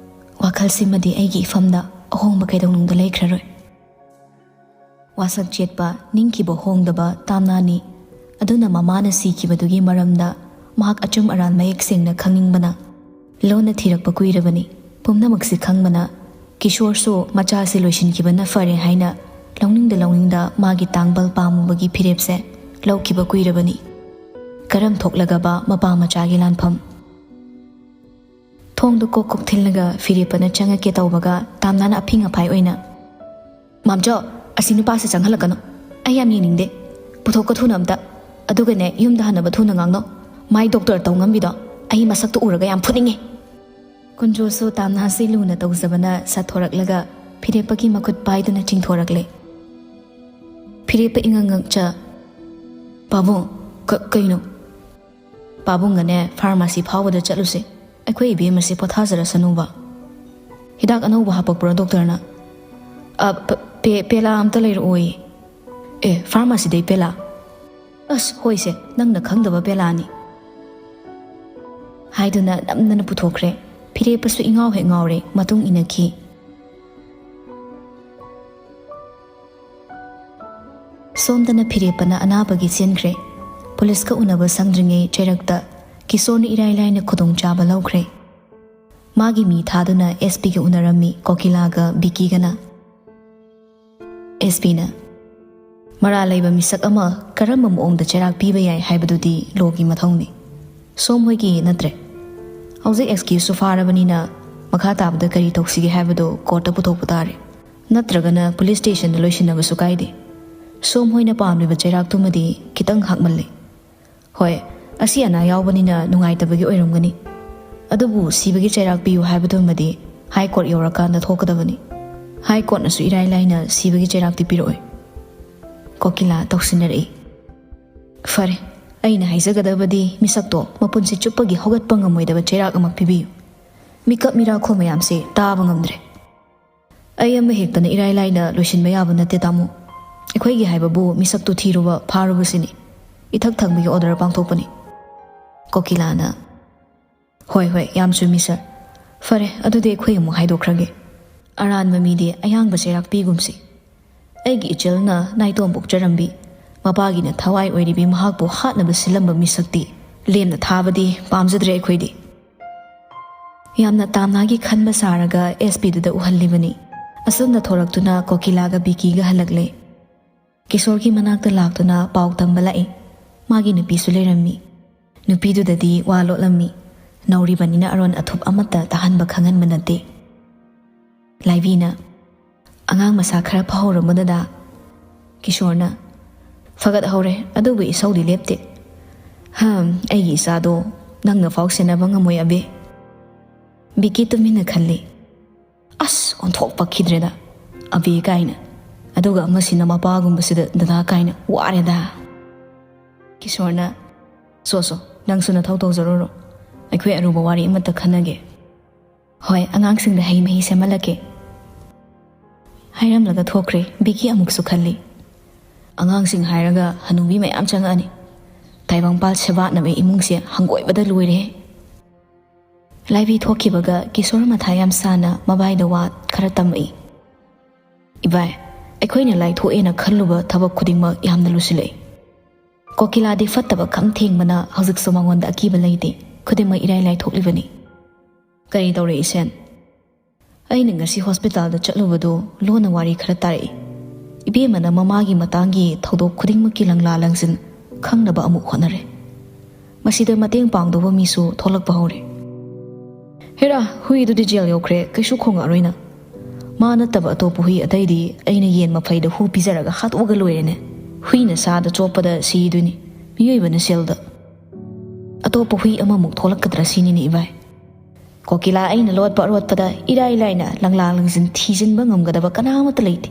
ꯋꯥꯈꯜꯁꯤꯃꯗꯤ ꯑꯩꯒꯤ ꯏꯐꯝꯗ ꯑꯍꯣꯡꯕ ꯀꯩꯗꯧꯅꯨꯡꯗ ꯂꯩꯈ꯭ꯔꯔꯣꯏ꯫" ꯋꯥꯁꯛ ꯆꯦꯠꯄ, ꯅꯤꯡꯈꯤꯕ ꯍꯣꯡꯗꯕ ꯇꯥꯝꯅꯥꯅꯤ꯫ ꯑꯗꯨꯅ ꯃꯃꯥꯅ ꯁꯤꯈꯤꯕꯗꯨꯒꯤ ꯃꯔꯝꯗ ꯃꯍꯥꯛ ꯑꯆꯨꯝ ꯑꯔꯥꯟ ꯃꯌꯦꯛ ꯁꯦꯡꯅ ꯈꯪꯅꯤꯡꯕꯅ ꯂꯣꯟꯅ ꯊꯤꯔꯛꯄ ꯀꯨꯏꯔꯕꯅꯤ꯫ ꯄꯨꯝꯅꯃꯛꯁꯤ ꯈꯪꯕꯅ ꯀꯤꯁꯣꯔꯁꯨ ꯃꯆꯥꯁꯤ ꯂꯣꯏꯁꯤꯟꯈꯤꯕꯅ ꯐꯔꯦ ꯍꯥꯏꯅ ꯂꯧꯅꯤꯡꯗ ꯂꯧꯅꯤꯡꯗ ꯃꯥꯒꯤ ꯇꯥꯡꯕꯜ ꯄꯥꯝꯃꯨꯕꯒꯤ ꯐꯤꯔꯦꯞꯁꯦ ꯂꯧꯈꯤꯕ ꯀꯨꯏꯔꯕꯅꯤ꯫ ꯀꯔꯝ ꯊꯣꯛꯂꯒꯕ ꯃꯄꯥ ꯃꯆꯥꯒꯤ ꯂꯥꯟꯐꯝ? ꯊꯣꯡꯗꯨ ꯀꯣꯛ ꯀꯣꯛ ꯊꯤꯜꯂꯒ ꯐꯤꯔꯦꯞꯄꯅ ꯆꯪꯉꯛꯀꯦ ꯇꯧꯕꯒ ꯇꯥꯝꯅꯥꯅ ꯑꯐꯤꯡ ꯑꯐꯥꯏ ꯑꯣꯏꯅ, "ꯃꯥꯝꯆꯧ, ꯑꯁꯤ ꯅꯨꯄꯥꯁꯦ ꯆꯪꯍꯜꯂꯛꯀꯅꯨ꯫ ꯑꯩ ꯌꯥꯝ ꯌꯦꯡꯅꯤꯡꯗꯦ꯫ ꯄꯨꯊꯣꯛꯀꯣ ꯊꯨꯅ ꯑꯝꯇ꯫ ꯑꯗꯨꯒꯅꯦ, ꯌꯨꯝꯗ ꯍꯟꯅꯕ ꯊꯨꯅ ꯉꯥꯡꯅꯧ꯫ ꯃꯥꯏ ꯗꯣꯛꯇꯔ ꯇꯧ ꯉꯝꯕꯤꯗꯣ ꯑꯩ ꯃꯁꯛꯇꯣ ꯎꯔꯒ ꯌꯥꯝ ꯐꯨꯅꯤꯡꯉꯦ꯫" ꯀꯨꯟꯖꯣꯁꯨ ꯇꯥꯝꯅꯥꯁꯤ ꯂꯨꯅ ꯇꯧꯖꯕꯅ ꯁꯥꯊꯣꯔꯛꯂꯒ ꯐꯤꯔꯦꯞꯄꯒꯤ ꯃꯈꯨꯠ ꯄꯥꯏꯗꯨꯅ ꯆꯤꯡꯊꯣꯔꯛꯂꯦ꯫ ꯐꯤꯔꯦꯞꯄ ꯏꯉꯛ ꯉꯛꯆ, "ꯄꯥꯕꯨꯡ, ꯀ-, ꯀꯩꯅꯣ?" "ꯄꯥꯕꯨꯡꯒꯅꯦ ꯐꯥꯔꯃꯥꯁꯤ ꯐꯥꯎꯕꯗ ꯆꯠꯂꯨꯁꯦ꯫ ꯑꯩꯈꯣꯏ ꯏꯕꯦꯝꯃꯁꯦ ꯄꯣꯊꯥꯖꯔꯁꯅꯨꯕ꯫" "ꯍꯤꯗꯥꯛ ꯑꯅꯧꯕ ꯍꯥꯄꯛꯄ꯭ꯔꯣ ꯗꯣꯛꯇꯔꯅ?" "ꯑ, ꯄ-, ꯄꯦ-, ꯄꯦꯂꯥ ꯑꯝꯇ ꯂꯩꯔꯛꯑꯣꯌꯦ꯫" "ꯑꯦ, ꯐꯥꯔꯃꯥꯁꯤꯗꯩ ꯄꯦꯂꯥ?" "ꯑꯁ, ꯍꯣꯏꯁꯦ, ꯅꯪꯅ ꯈꯪꯗꯕ ꯄꯦꯂꯥꯅꯤ꯫" ꯍꯥꯏꯗꯨꯅ ꯅꯝꯗꯅ ꯄꯨꯊꯣꯛꯈ꯭ꯔꯦ꯫ ꯐꯤꯔꯦꯞꯄꯁꯨ ꯏꯉꯥꯎ ꯍꯦꯛ ꯉꯥꯎꯔꯦ, ꯃꯇꯨꯡ ꯏꯟꯅꯈꯤ꯫ ꯁꯣꯝꯗꯅ ꯐꯤꯔꯦꯞꯄꯅ ꯑꯅꯥꯕꯒꯤ ꯆꯦꯟꯈ꯭ꯔꯦ꯫ ꯄꯨꯂꯤꯁꯀ ꯎꯅꯕ ꯁꯪꯗ꯭ꯔꯤꯉꯩ ꯆꯩꯔꯛꯇ ꯀꯤꯁꯣꯔꯅ ꯏꯔꯥꯏ ꯂꯥꯏꯅ ꯈꯨꯗꯣꯡꯆꯥꯕ ꯂꯧꯈ꯭ꯔꯦ꯫ ꯃꯥꯒꯤ ꯃꯤ ꯊꯥꯗꯨꯅ ꯑꯦꯁ ꯄꯤꯒ ꯎꯅꯔꯝꯃꯤ ꯀꯣꯀꯤꯂꯥꯒ ꯕꯤꯀꯤꯒꯅ꯫ ꯑꯦꯁ ꯄꯤꯅ, "ꯃꯔꯥꯜ ꯂꯩꯕ ꯃꯤꯁꯛ ꯑꯃ ꯀꯔꯝꯕ ꯃꯑꯣꯡꯗ ꯆꯩꯔꯥꯛ ꯄꯤꯕ ꯌꯥꯏ ꯍꯥꯏꯕꯗꯨꯗꯤ ꯂꯣꯒꯤ ꯃꯊꯧꯅꯤ꯫ ꯁꯣꯝ ꯍꯣꯏꯒꯤ ꯅꯠꯇ꯭ꯔꯦ꯫ ꯍꯧꯖꯤꯛ ꯑꯦꯛꯁꯀ꯭ꯌꯨꯁꯁꯨ ꯐꯥꯔꯕꯅꯤꯅ ꯃꯈꯥ ꯇꯥꯕꯗ ꯀꯔꯤ ꯇꯧꯁꯤꯒꯦ ꯍꯥꯏꯕꯗꯨ ꯀꯣꯔꯠꯇ ꯄꯨꯊꯣꯛꯄ ꯇꯥꯔꯦ꯫ ꯅꯠꯇ꯭ꯔꯒꯅ ꯄꯨꯂꯤꯁ ꯁ꯭ꯇꯦꯁꯟꯗ ꯂꯣꯏꯁꯤꯟꯅꯕꯁꯨ ꯀꯥꯏꯗꯦ꯫ ꯁꯣꯝ ꯍꯣꯏꯅ ꯄꯥꯝꯂꯤꯕ ꯆꯩꯔꯥꯛꯇꯨꯃꯗꯤ ꯈꯤꯇꯪ ꯍꯥꯛꯃꯜꯂꯦ꯫ ꯍꯣꯏ, ꯑꯁꯤ ꯑꯅꯥ ꯌꯥꯎꯕꯅꯤꯅ ꯅꯨꯡꯉꯥꯏꯇꯕꯒꯤ ꯑꯣꯏꯔꯝꯒꯅꯤ꯫ ꯑꯗꯨꯕꯨ ꯁꯤꯕꯒꯤ ꯆꯩꯔꯥꯛ ꯄꯤꯌꯨ ꯍꯥꯏꯕꯗꯨꯃꯗꯤ ꯍꯥꯏ ꯀꯣꯔꯠ ꯌꯧꯔꯀꯥꯟꯗ ꯊꯣꯛꯀꯗꯕꯅꯤ꯫ ꯍꯥꯏ ꯀꯣꯔꯠꯅꯁꯨ ꯏꯔꯥꯏ ꯂꯥꯏꯅ ꯁꯤꯕꯒꯤ ꯆꯩꯔꯥꯛꯇꯤ ꯄꯤꯔꯛꯑꯣꯏ꯫" ꯀꯣꯀꯤꯂꯥ ꯇꯧꯁꯤꯟꯅꯔꯛꯏ꯫ "ꯐꯔꯦ, ꯑꯩꯅ ꯍꯥꯏꯖꯒꯗꯕꯗꯤ ꯃꯤꯁꯛꯇꯣ ꯃꯄꯨꯟꯁꯤ ꯆꯨꯞꯄꯒꯤ ꯍꯧꯒꯠꯄ ꯉꯝꯃꯣꯏꯗꯕ ꯆꯩꯔꯥꯛ ꯑꯃ ꯄꯤꯕꯤꯌꯨ꯫ ꯃꯤꯀꯞ ꯃꯤꯔꯥꯈꯣꯜ ꯃꯌꯥꯝꯁꯦ ꯇꯥꯕ ꯉꯝꯗ꯭ꯔꯦ꯫" "ꯑꯩ ꯑꯃ ꯍꯦꯛꯇꯅ ꯏꯔꯥꯏ ꯂꯥꯏꯅ ꯂꯣꯏꯁꯤꯟꯕ ꯌꯥꯕ ꯅꯠꯇꯦ, ꯇꯥꯃꯣ꯫ ꯑꯩꯈꯣꯏꯒꯤ ꯍꯥꯏꯕꯕꯨ ꯃꯤꯁꯛꯇꯨ ꯊꯤꯔꯨꯕ, ꯐꯥꯔꯨꯕꯁꯤꯅꯤ꯫ ꯏꯊꯛ ꯊꯪꯕꯒꯤ ꯑꯣꯔꯗꯔ ꯄꯥꯡꯊꯣꯛꯄꯅꯤ꯫" ꯀꯣꯀꯤꯂꯥꯅ, "ꯍꯣꯏ, ꯍꯣꯏ, ꯌꯥꯝ ꯆꯨꯝꯃꯤ, ꯁꯥꯔ꯫ ꯐꯔꯦ, ꯑꯗꯨꯗꯤ ꯑꯩꯈꯣꯏ ꯑꯃꯨꯛ ꯍꯥꯏꯗꯣꯛꯈ꯭ꯔꯒꯦ꯫ ꯑꯔꯥꯟꯕ ꯃꯤꯗꯤ ꯑꯌꯥꯡꯕ ꯆꯩꯔꯥꯛ ꯄꯤꯒꯨꯝꯁꯤ꯫ ꯑꯩꯒꯤ ꯏꯆꯜꯅ ꯅꯥꯏꯇꯣꯝ ꯄꯣꯛꯆꯔꯝꯕꯤ, ꯃꯄꯥꯒꯤꯅ ꯊꯋꯥꯏ ꯑꯣꯏꯔꯤꯕꯤ ꯃꯍꯥꯛꯄꯨ ꯍꯥꯠꯅꯕ ꯁꯤꯜꯂꯝꯕ ꯃꯤꯁꯛꯇꯤ ꯂꯦꯝꯅ ꯊꯥꯕꯗꯤ ꯄꯥꯝꯖꯗ꯭ꯔꯦ ꯑꯩꯈꯣꯏꯗꯤ꯫" ꯌꯥꯝꯅ ꯇꯥꯝꯅꯥꯒꯤ ꯈꯟꯕ ꯁꯥꯔꯒ ꯑꯦꯁ ꯄꯤꯗꯨꯗ ꯎꯍꯜꯂꯤꯕꯅꯤ꯫ ꯑꯁꯨꯝꯅ ꯊꯣꯔꯛꯇꯨꯅ ꯀꯣꯀꯤꯂꯥꯒ ꯕꯤꯀꯤꯒ ꯍꯜꯂꯛꯂꯦ꯫ ꯀꯤꯁꯣꯔꯒꯤ ꯃꯅꯥꯛꯇ ꯂꯥꯛꯇꯨꯅ ꯄꯥꯎ ꯇꯝꯕ ꯂꯥꯛꯏ꯫ ꯃꯥꯒꯤ ꯅꯨꯄꯤꯁꯨ ꯂꯩꯔꯝꯃꯤ꯫ ꯅꯨꯄꯤꯗꯨꯗꯗꯤ ꯋꯥ ꯂꯣꯠꯂꯝꯃꯤ꯫ ꯅꯧꯔꯤꯕꯅꯤꯅ ꯑꯔꯣꯟ ꯑꯊꯨꯞ ꯑꯃꯠꯇ ꯇꯥꯍꯟꯕ ꯈꯪꯍꯟꯕ ꯅꯠꯇꯦ꯫ ꯂꯥꯏꯕꯤꯅ, "ꯑꯉꯥꯡ ꯃꯁꯥ ꯈꯔ ꯐꯍꯧꯔꯕꯣ ꯗꯗꯥ?" ꯀꯤꯁꯣꯔꯅ, "ꯐꯒꯠꯍꯧꯔꯦ, ꯑꯗꯨꯕꯨ ꯏꯁꯧꯗꯤ ꯂꯦꯞꯇꯦ꯫ ꯍꯝ, ꯑꯩꯒꯤ ꯏꯆꯥꯗꯣ ꯅꯪꯅ ꯐꯥꯎ ꯁꯦꯟꯅꯕ ꯉꯝꯃꯣꯏ ꯑꯕꯦ꯫" ꯕꯤꯀꯤ ꯇꯨꯃꯤꯟꯅ ꯈꯜꯂꯤ꯫ "ꯑꯁ, ꯑꯣꯟꯊꯣꯛ ꯄꯛꯈꯤꯗ꯭ꯔꯦꯗ, ꯑꯕꯦ ꯀꯥꯏꯅ꯫ ꯑꯗꯨꯒ ꯑꯃꯁꯤꯅ ꯃꯄꯥꯒꯨꯝꯕꯁꯤꯗ ꯗꯗꯥ ꯀꯥꯏꯅ, ꯋꯥꯔꯦꯗ꯫" ꯀꯤꯁꯣꯔꯅ, "ꯁꯣ ꯁꯣ, ꯅꯪꯁꯨ ꯅꯊꯧ ꯇꯧꯖꯔꯨꯔꯣ꯫ ꯑꯩꯈꯣꯏ ꯑꯔꯨꯕ ꯋꯥꯔꯤ ꯑꯃꯠꯇ ꯈꯟꯅꯒꯦ꯫ ꯍꯣꯏ, ꯑꯉꯥꯡꯁꯤꯡꯗ ꯍꯩ ꯃꯍꯤ ꯁꯦꯝꯍꯜꯂꯛꯀꯦ꯫" ꯍꯥꯏꯔꯝꯂꯒ ꯊꯣꯛꯈ꯭ꯔꯦ꯫ ꯕꯤꯀꯤ ꯑꯃꯨꯛꯁꯨ ꯈꯜꯂꯤ, "ꯑꯉꯥꯡꯁꯤꯡ ꯍꯥꯏꯔꯒ ꯍꯅꯨꯕꯤ ꯃꯌꯥꯝ ꯆꯪꯉꯛꯑꯅꯤ꯫ ꯇꯥꯏꯕꯪꯄꯥꯜ ꯁꯦꯕꯥꯠꯅꯕ ꯏꯃꯨꯡꯁꯦ ꯍꯪꯒꯣꯏꯕꯗ ꯂꯣꯏꯔꯦ꯫" ꯂꯥꯏꯕꯤ ꯊꯣꯛꯈꯤꯕꯒ ꯀꯤꯁꯣꯔ ꯃꯊꯥ ꯌꯥꯝ ꯁꯥꯅ ꯃꯕꯥꯏꯗ ꯋꯥ ꯈꯔ ꯇꯝꯃꯛꯏ꯫ "ꯏꯕꯥꯏ, ꯑꯩꯈꯣꯏꯅ ꯂꯥꯏꯊꯣꯛꯑꯦꯅ ꯈꯜꯂꯨꯕ ꯊꯕꯛ ꯈꯨꯗꯤꯡꯃꯛ ꯌꯥꯝꯅ ꯂꯨꯁꯤꯜꯂꯛꯏ꯫ ꯀꯣꯀꯤꯂꯥꯗꯤ ꯐꯠꯇꯕ ꯈꯝ ꯊꯦꯡꯕꯅ ꯍꯧꯖꯤꯛꯁꯨ ꯃꯉꯣꯟꯗ ꯑꯀꯤꯕ ꯂꯩꯇꯦ꯫ ꯈꯨꯗꯤꯡꯃꯛ ꯏꯔꯥꯏ ꯂꯥꯏꯊꯣꯛꯂꯤꯕꯅꯤ꯫" "ꯀꯔꯤ ꯇꯧꯔꯦ ꯏꯁꯦꯟ?" "ꯑꯩꯅ ꯉꯁꯤ ꯍꯣꯁꯄꯤꯇꯥꯜꯗ ꯆꯠꯂꯨꯕꯗꯨ ꯂꯣꯟꯅ ꯋꯥꯔꯤ ꯈꯔ ꯇꯥꯔꯛꯏ꯫ ꯏꯕꯦꯝꯃꯅ ꯃꯃꯥꯒꯤ ꯃꯇꯥꯡꯒꯤ ꯊꯧꯗꯣꯛ ꯈꯨꯗꯤꯡꯃꯛꯀꯤ ꯂꯪꯂꯥ ꯂꯪꯁꯤꯟ ꯈꯪꯅꯕ ꯑꯃꯨꯛ ꯍꯣꯠꯅꯔꯦ꯫ ꯃꯁꯤꯗ ꯃꯇꯦꯡ ꯄꯥꯡꯗꯧꯕ ꯃꯤꯁꯨ ꯊꯣꯛꯂꯛꯄ ꯍꯧꯔꯦ꯫" "ꯍꯦꯔꯥ, ꯍꯨꯏꯗꯨꯗꯤ ꯖꯦꯜ ꯌꯧꯈ꯭ꯔꯦ, ꯀꯩꯁꯨ ꯈꯣꯡꯉꯛꯑꯔꯣꯏꯅ꯫ ꯃꯥ ꯅꯠꯇꯕ ꯑꯇꯣꯞꯄ ꯍꯨꯏ ꯑꯇꯩꯗꯤ ꯑꯩꯅ ꯌꯦꯟ ꯃꯐꯩꯗ ꯍꯨ ꯄꯤꯖꯔꯒ ꯍꯥꯠꯇꯣꯛꯑꯒ ꯂꯣꯏꯔꯦꯅꯦ꯫ ꯍꯨꯏꯅ ꯁꯥꯗ ꯆꯣꯞꯄꯗ ꯁꯤꯗꯣꯏꯅꯤ, ꯃꯤꯑꯣꯏꯕꯅ ꯁꯦꯜꯗ꯫ ꯑꯇꯣꯞꯄ ꯍꯨꯏ ꯑꯃꯃꯨꯛ ꯊꯣꯛꯂꯛꯀꯗ꯭ꯔꯥ ꯁꯤꯅꯤꯅꯦ ꯏꯕꯥꯏ꯫ ꯀꯣꯀꯤꯂꯥ ꯑꯩꯅ ꯂꯣꯠꯄ ꯑꯔꯣꯠꯄꯗ ꯏꯔꯥꯏ ꯂꯥꯏꯅ ꯂꯪꯂꯥ ꯂꯪꯖꯤꯟ ꯊꯤꯖꯤꯟꯕ ꯉꯝꯒꯗꯕ ꯀꯅꯥ ꯑꯃꯠꯇ ꯂꯩꯇꯦ꯫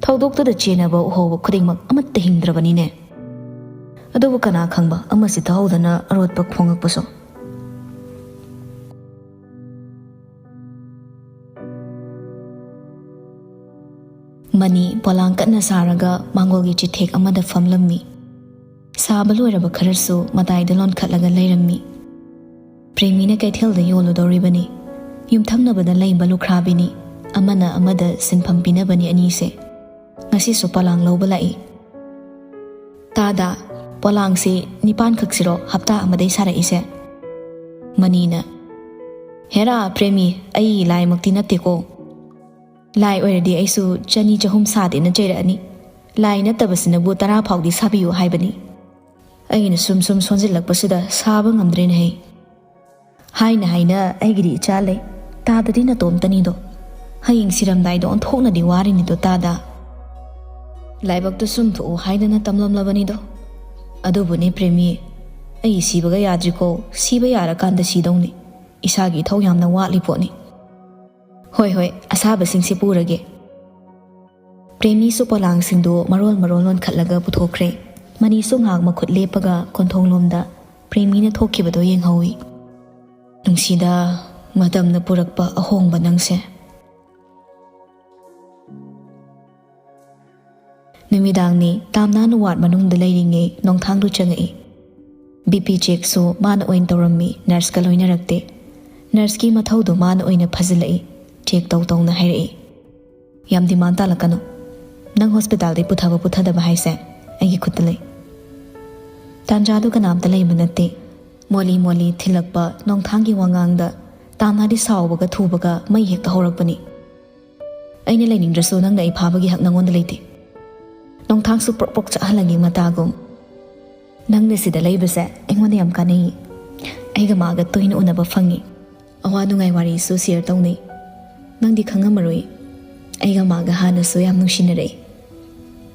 ꯊꯧꯗꯣꯛꯇꯨꯗ ꯆꯦꯟꯅꯕ ꯎꯍꯧꯕ ꯈꯨꯗꯤꯡꯃꯛ ꯑꯃꯠꯇ ꯍꯤꯡꯗ꯭ꯔꯕꯅꯤꯅꯦ꯫ ꯑꯗꯨꯕꯨ ꯀꯅꯥ ꯈꯪꯕ, ꯑꯃꯁꯤ ꯇꯥꯍꯧꯗꯅ ꯑꯔꯣꯠꯄ ꯐꯣꯡꯉꯛꯄꯁꯨ꯫" ꯃꯅꯤ ꯄꯣꯂꯥꯡ ꯀꯟꯅ ꯁꯥꯔꯒ ꯃꯥꯡꯒꯣꯜꯒꯤ ꯆꯤꯊꯦꯛ ꯑꯃꯗ ꯐꯝꯂꯝꯃꯤ꯫ ꯁꯥꯕ ꯂꯣꯏꯔꯕ ꯈꯔꯁꯨ ꯃꯇꯥꯏꯗ ꯂꯣꯟꯈꯠꯂꯒ ꯂꯩꯔꯝꯃꯤ꯫ ꯄ꯭ꯔꯦꯃꯤꯅ ꯀꯩꯊꯦꯜꯗ ꯌꯣꯜꯂꯨꯗꯧꯔꯤꯕꯅꯤ꯫ ꯌꯨꯝꯊꯪꯅꯕꯗ ꯂꯩꯕ ꯂꯨꯈ꯭ꯔꯥꯕꯤꯅꯤ꯫ ꯑꯃꯅ ꯑꯃꯗ ꯁꯤꯟꯐꯝ ꯄꯤꯅꯕꯅꯤ ꯑꯅꯤꯁꯦ꯫ ꯉꯁꯤꯁꯨ ꯄꯣꯂꯥꯡ ꯂꯧꯕ ꯂꯥꯛꯏ꯫ "ꯇꯥꯗ, ꯄꯣꯂꯥꯡꯁꯤ ꯅꯤꯄꯥꯟ ꯈꯛꯁꯤꯔꯣ ꯍꯞꯇꯥ ꯑꯃꯗꯩ ꯁꯥꯔꯛꯏꯁꯦ?" ꯃꯅꯤꯅ, "ꯍꯦꯔꯥ ꯄ꯭ꯔꯦꯃꯤ, ꯑꯩ ꯂꯥꯏꯃꯛꯇꯤ ꯅꯠꯇꯦꯀꯣ꯫ ꯂꯥꯏ ꯑꯣꯏꯔꯗꯤ ꯑꯩꯁꯨ ꯆꯅꯤ ꯆꯍꯨꯝ ꯁꯥꯗꯦꯅ ꯆꯩꯔꯛꯑꯅꯤ꯫ ꯂꯥꯏ ꯅꯠꯇꯕꯁꯤꯅꯕꯨ ꯇꯔꯥ ꯐꯥꯎꯗꯤ ꯁꯥꯕꯤꯌꯨ ꯍꯥꯏꯕꯅꯤ꯫ ꯑꯩꯅ ꯁꯨꯝ ꯁꯨꯝ ꯁꯣꯟꯖꯤꯜꯂꯛꯄꯁꯤꯗ ꯁꯥꯕ ꯉꯝꯗ꯭ꯔꯦꯅꯦꯍꯦ꯫" ꯍꯥꯏꯅ ꯍꯥꯏꯅ ꯑꯩꯒꯤꯗꯤ ꯏꯆꯥ ꯂꯩ꯫ ꯇꯥꯗꯗꯤ ꯅꯇꯣꯝꯇꯅꯤꯗꯣ꯫ ꯍꯌꯦꯡ ꯁꯤꯔꯝꯗꯥꯏꯗꯣ ꯑꯣꯟꯊꯣꯛꯅꯗꯤ ꯋꯥꯔꯤꯅꯤꯗꯣ ꯇꯥꯗ꯫ ꯂꯥꯏꯕꯛꯇ ꯁꯨꯝ ꯊꯣꯛꯎ ꯍꯥꯏꯗꯅ ꯇꯝꯂꯝꯂꯕꯅꯤꯗꯣ꯫ ꯑꯗꯨꯕꯨꯅꯦ ꯄ꯭ꯔꯦꯃꯤ, ꯑꯩ ꯁꯤꯕꯒ ꯌꯥꯗ꯭ꯔꯤꯀꯣ꯫ ꯁꯤꯕ ꯌꯥꯔꯀꯥꯟꯗ ꯁꯤꯗꯧꯅꯤ꯫ ꯏꯁꯥꯒꯤ ꯏꯊꯧ ꯌꯥꯝꯅ ꯋꯥꯠꯂꯤ ꯄꯣꯠꯅꯤ꯫ "ꯍꯣꯏ, ꯍꯣꯏ, ꯑꯁꯥꯕꯁꯤꯡꯁꯦ ꯄꯨꯔꯒꯦ꯫" ꯄ꯭ꯔꯦꯃꯤꯁꯨ ꯄꯣꯂꯥꯡꯁꯤꯡꯗꯨ ꯃꯔꯣꯜ ꯃꯔꯣꯜ ꯂꯣꯟꯈꯠꯂꯒ ꯄꯨꯊꯣꯛꯈ꯭ꯔꯦ꯫ ꯃꯅꯤꯁꯨ ꯉꯥꯏꯍꯥꯛ ꯃꯈꯨꯠ ꯂꯦꯞꯄꯒ ꯀꯣꯟꯊꯣꯡꯂꯣꯝꯗ ꯄ꯭ꯔꯦꯃꯤꯅ ꯊꯣꯛꯈꯤꯕꯗꯣ ꯌꯦꯡꯍꯧꯏ꯫ "ꯅꯨꯡꯁꯤꯗ, ꯃꯇꯝꯅ ꯄꯨꯔꯛꯄ ꯑꯍꯣꯡꯕ ꯅꯪꯁꯦ꯫" ꯅꯨꯃꯤꯗꯥꯡꯅꯤ꯫ ꯇꯥꯝꯅꯥꯅ ꯋꯥꯔꯗ ꯃꯅꯨꯡꯗ ꯂꯩꯔꯤꯉꯩ ꯅꯣꯡꯊꯥꯡꯗꯨ ꯆꯪꯉꯛꯏ꯫ ꯕꯤ ꯄꯤ ꯆꯦꯛꯁꯨ ꯃꯥꯅ ꯑꯣꯏꯅ ꯇꯧꯔꯝꯃꯤ, ꯅꯔꯁꯀ ꯂꯣꯏꯅꯔꯛꯇꯦ꯫ ꯅꯔꯁꯀꯤ ꯃꯊꯧꯗꯨ ꯃꯥꯅ ꯑꯣꯏꯅ ꯐꯖꯤꯜꯂꯛꯏ꯫ ꯆꯦꯛ ꯇꯧ ꯇꯧꯅ ꯍꯥꯏꯔꯛꯏ꯫ "ꯌꯥꯝ ꯗꯤꯃꯥꯟ ꯇꯥꯜꯂꯛꯀꯅꯨ꯫ ꯅꯪ ꯍꯣꯁꯄꯤꯇꯥꯜꯗꯩ ꯄꯨꯊꯕ ꯄꯨꯊꯗꯕ ꯍꯥꯏꯁꯦ ꯑꯩꯒꯤ ꯈꯨꯠꯇ ꯂꯩ꯫" ꯇꯥꯟꯖꯥꯗꯨ ꯀꯅꯥꯝꯇ ꯂꯩꯕ ꯅꯠꯇꯦ꯫ ꯃꯣꯂꯤ ꯃꯣꯂꯤ ꯊꯤꯜꯂꯛꯄ ꯅꯣꯡꯊꯥꯡꯒꯤ ꯋꯥꯉꯥꯡꯗ ꯇꯥꯝꯅꯥꯗꯤ ꯁꯥꯎꯕꯒ ꯊꯨꯕꯒ ꯃꯩ ꯍꯦꯛꯇ ꯍꯧꯔꯛꯄꯅꯤ꯫ "ꯑꯩꯅ ꯂꯩꯅꯤꯡꯗ꯭ꯔꯁꯨ ꯅꯪꯅ ꯑꯩ ꯐꯥꯕꯒꯤ ꯍꯛ ꯅꯪꯉꯣꯟꯗ ꯂꯩꯇꯦ꯫" ꯅꯣꯡꯊꯥꯡꯁꯨ ꯄ꯭ꯔꯣꯛ ꯄ꯭ꯔꯣꯛ ꯆꯥꯛꯍꯜꯂꯒꯦ ꯃꯇꯥꯒꯨꯝ꯫ "ꯅꯪꯅ ꯁꯤꯗ ꯂꯩꯕꯁꯦ ꯑꯩꯉꯣꯟꯗ ꯌꯥꯝ ꯀꯥꯟꯅꯩ꯫ ꯑꯩꯒ ꯃꯥꯒ ꯇꯣꯏꯅ ꯎꯅꯕ ꯐꯪꯉꯤ꯫ ꯑꯋꯥ ꯅꯨꯡꯉꯥꯏ ꯋꯥꯔꯤꯁꯨ ꯁꯤꯌꯔ ꯇꯧꯅꯩ꯫ ꯅꯪꯗꯤ ꯈꯪꯉꯝꯃꯔꯣꯏ, ꯑꯩꯒ ꯃꯥꯒ ꯍꯥꯟꯅꯁꯨ ꯌꯥꯝ ꯅꯨꯡꯁꯤꯅꯔꯛꯏ꯫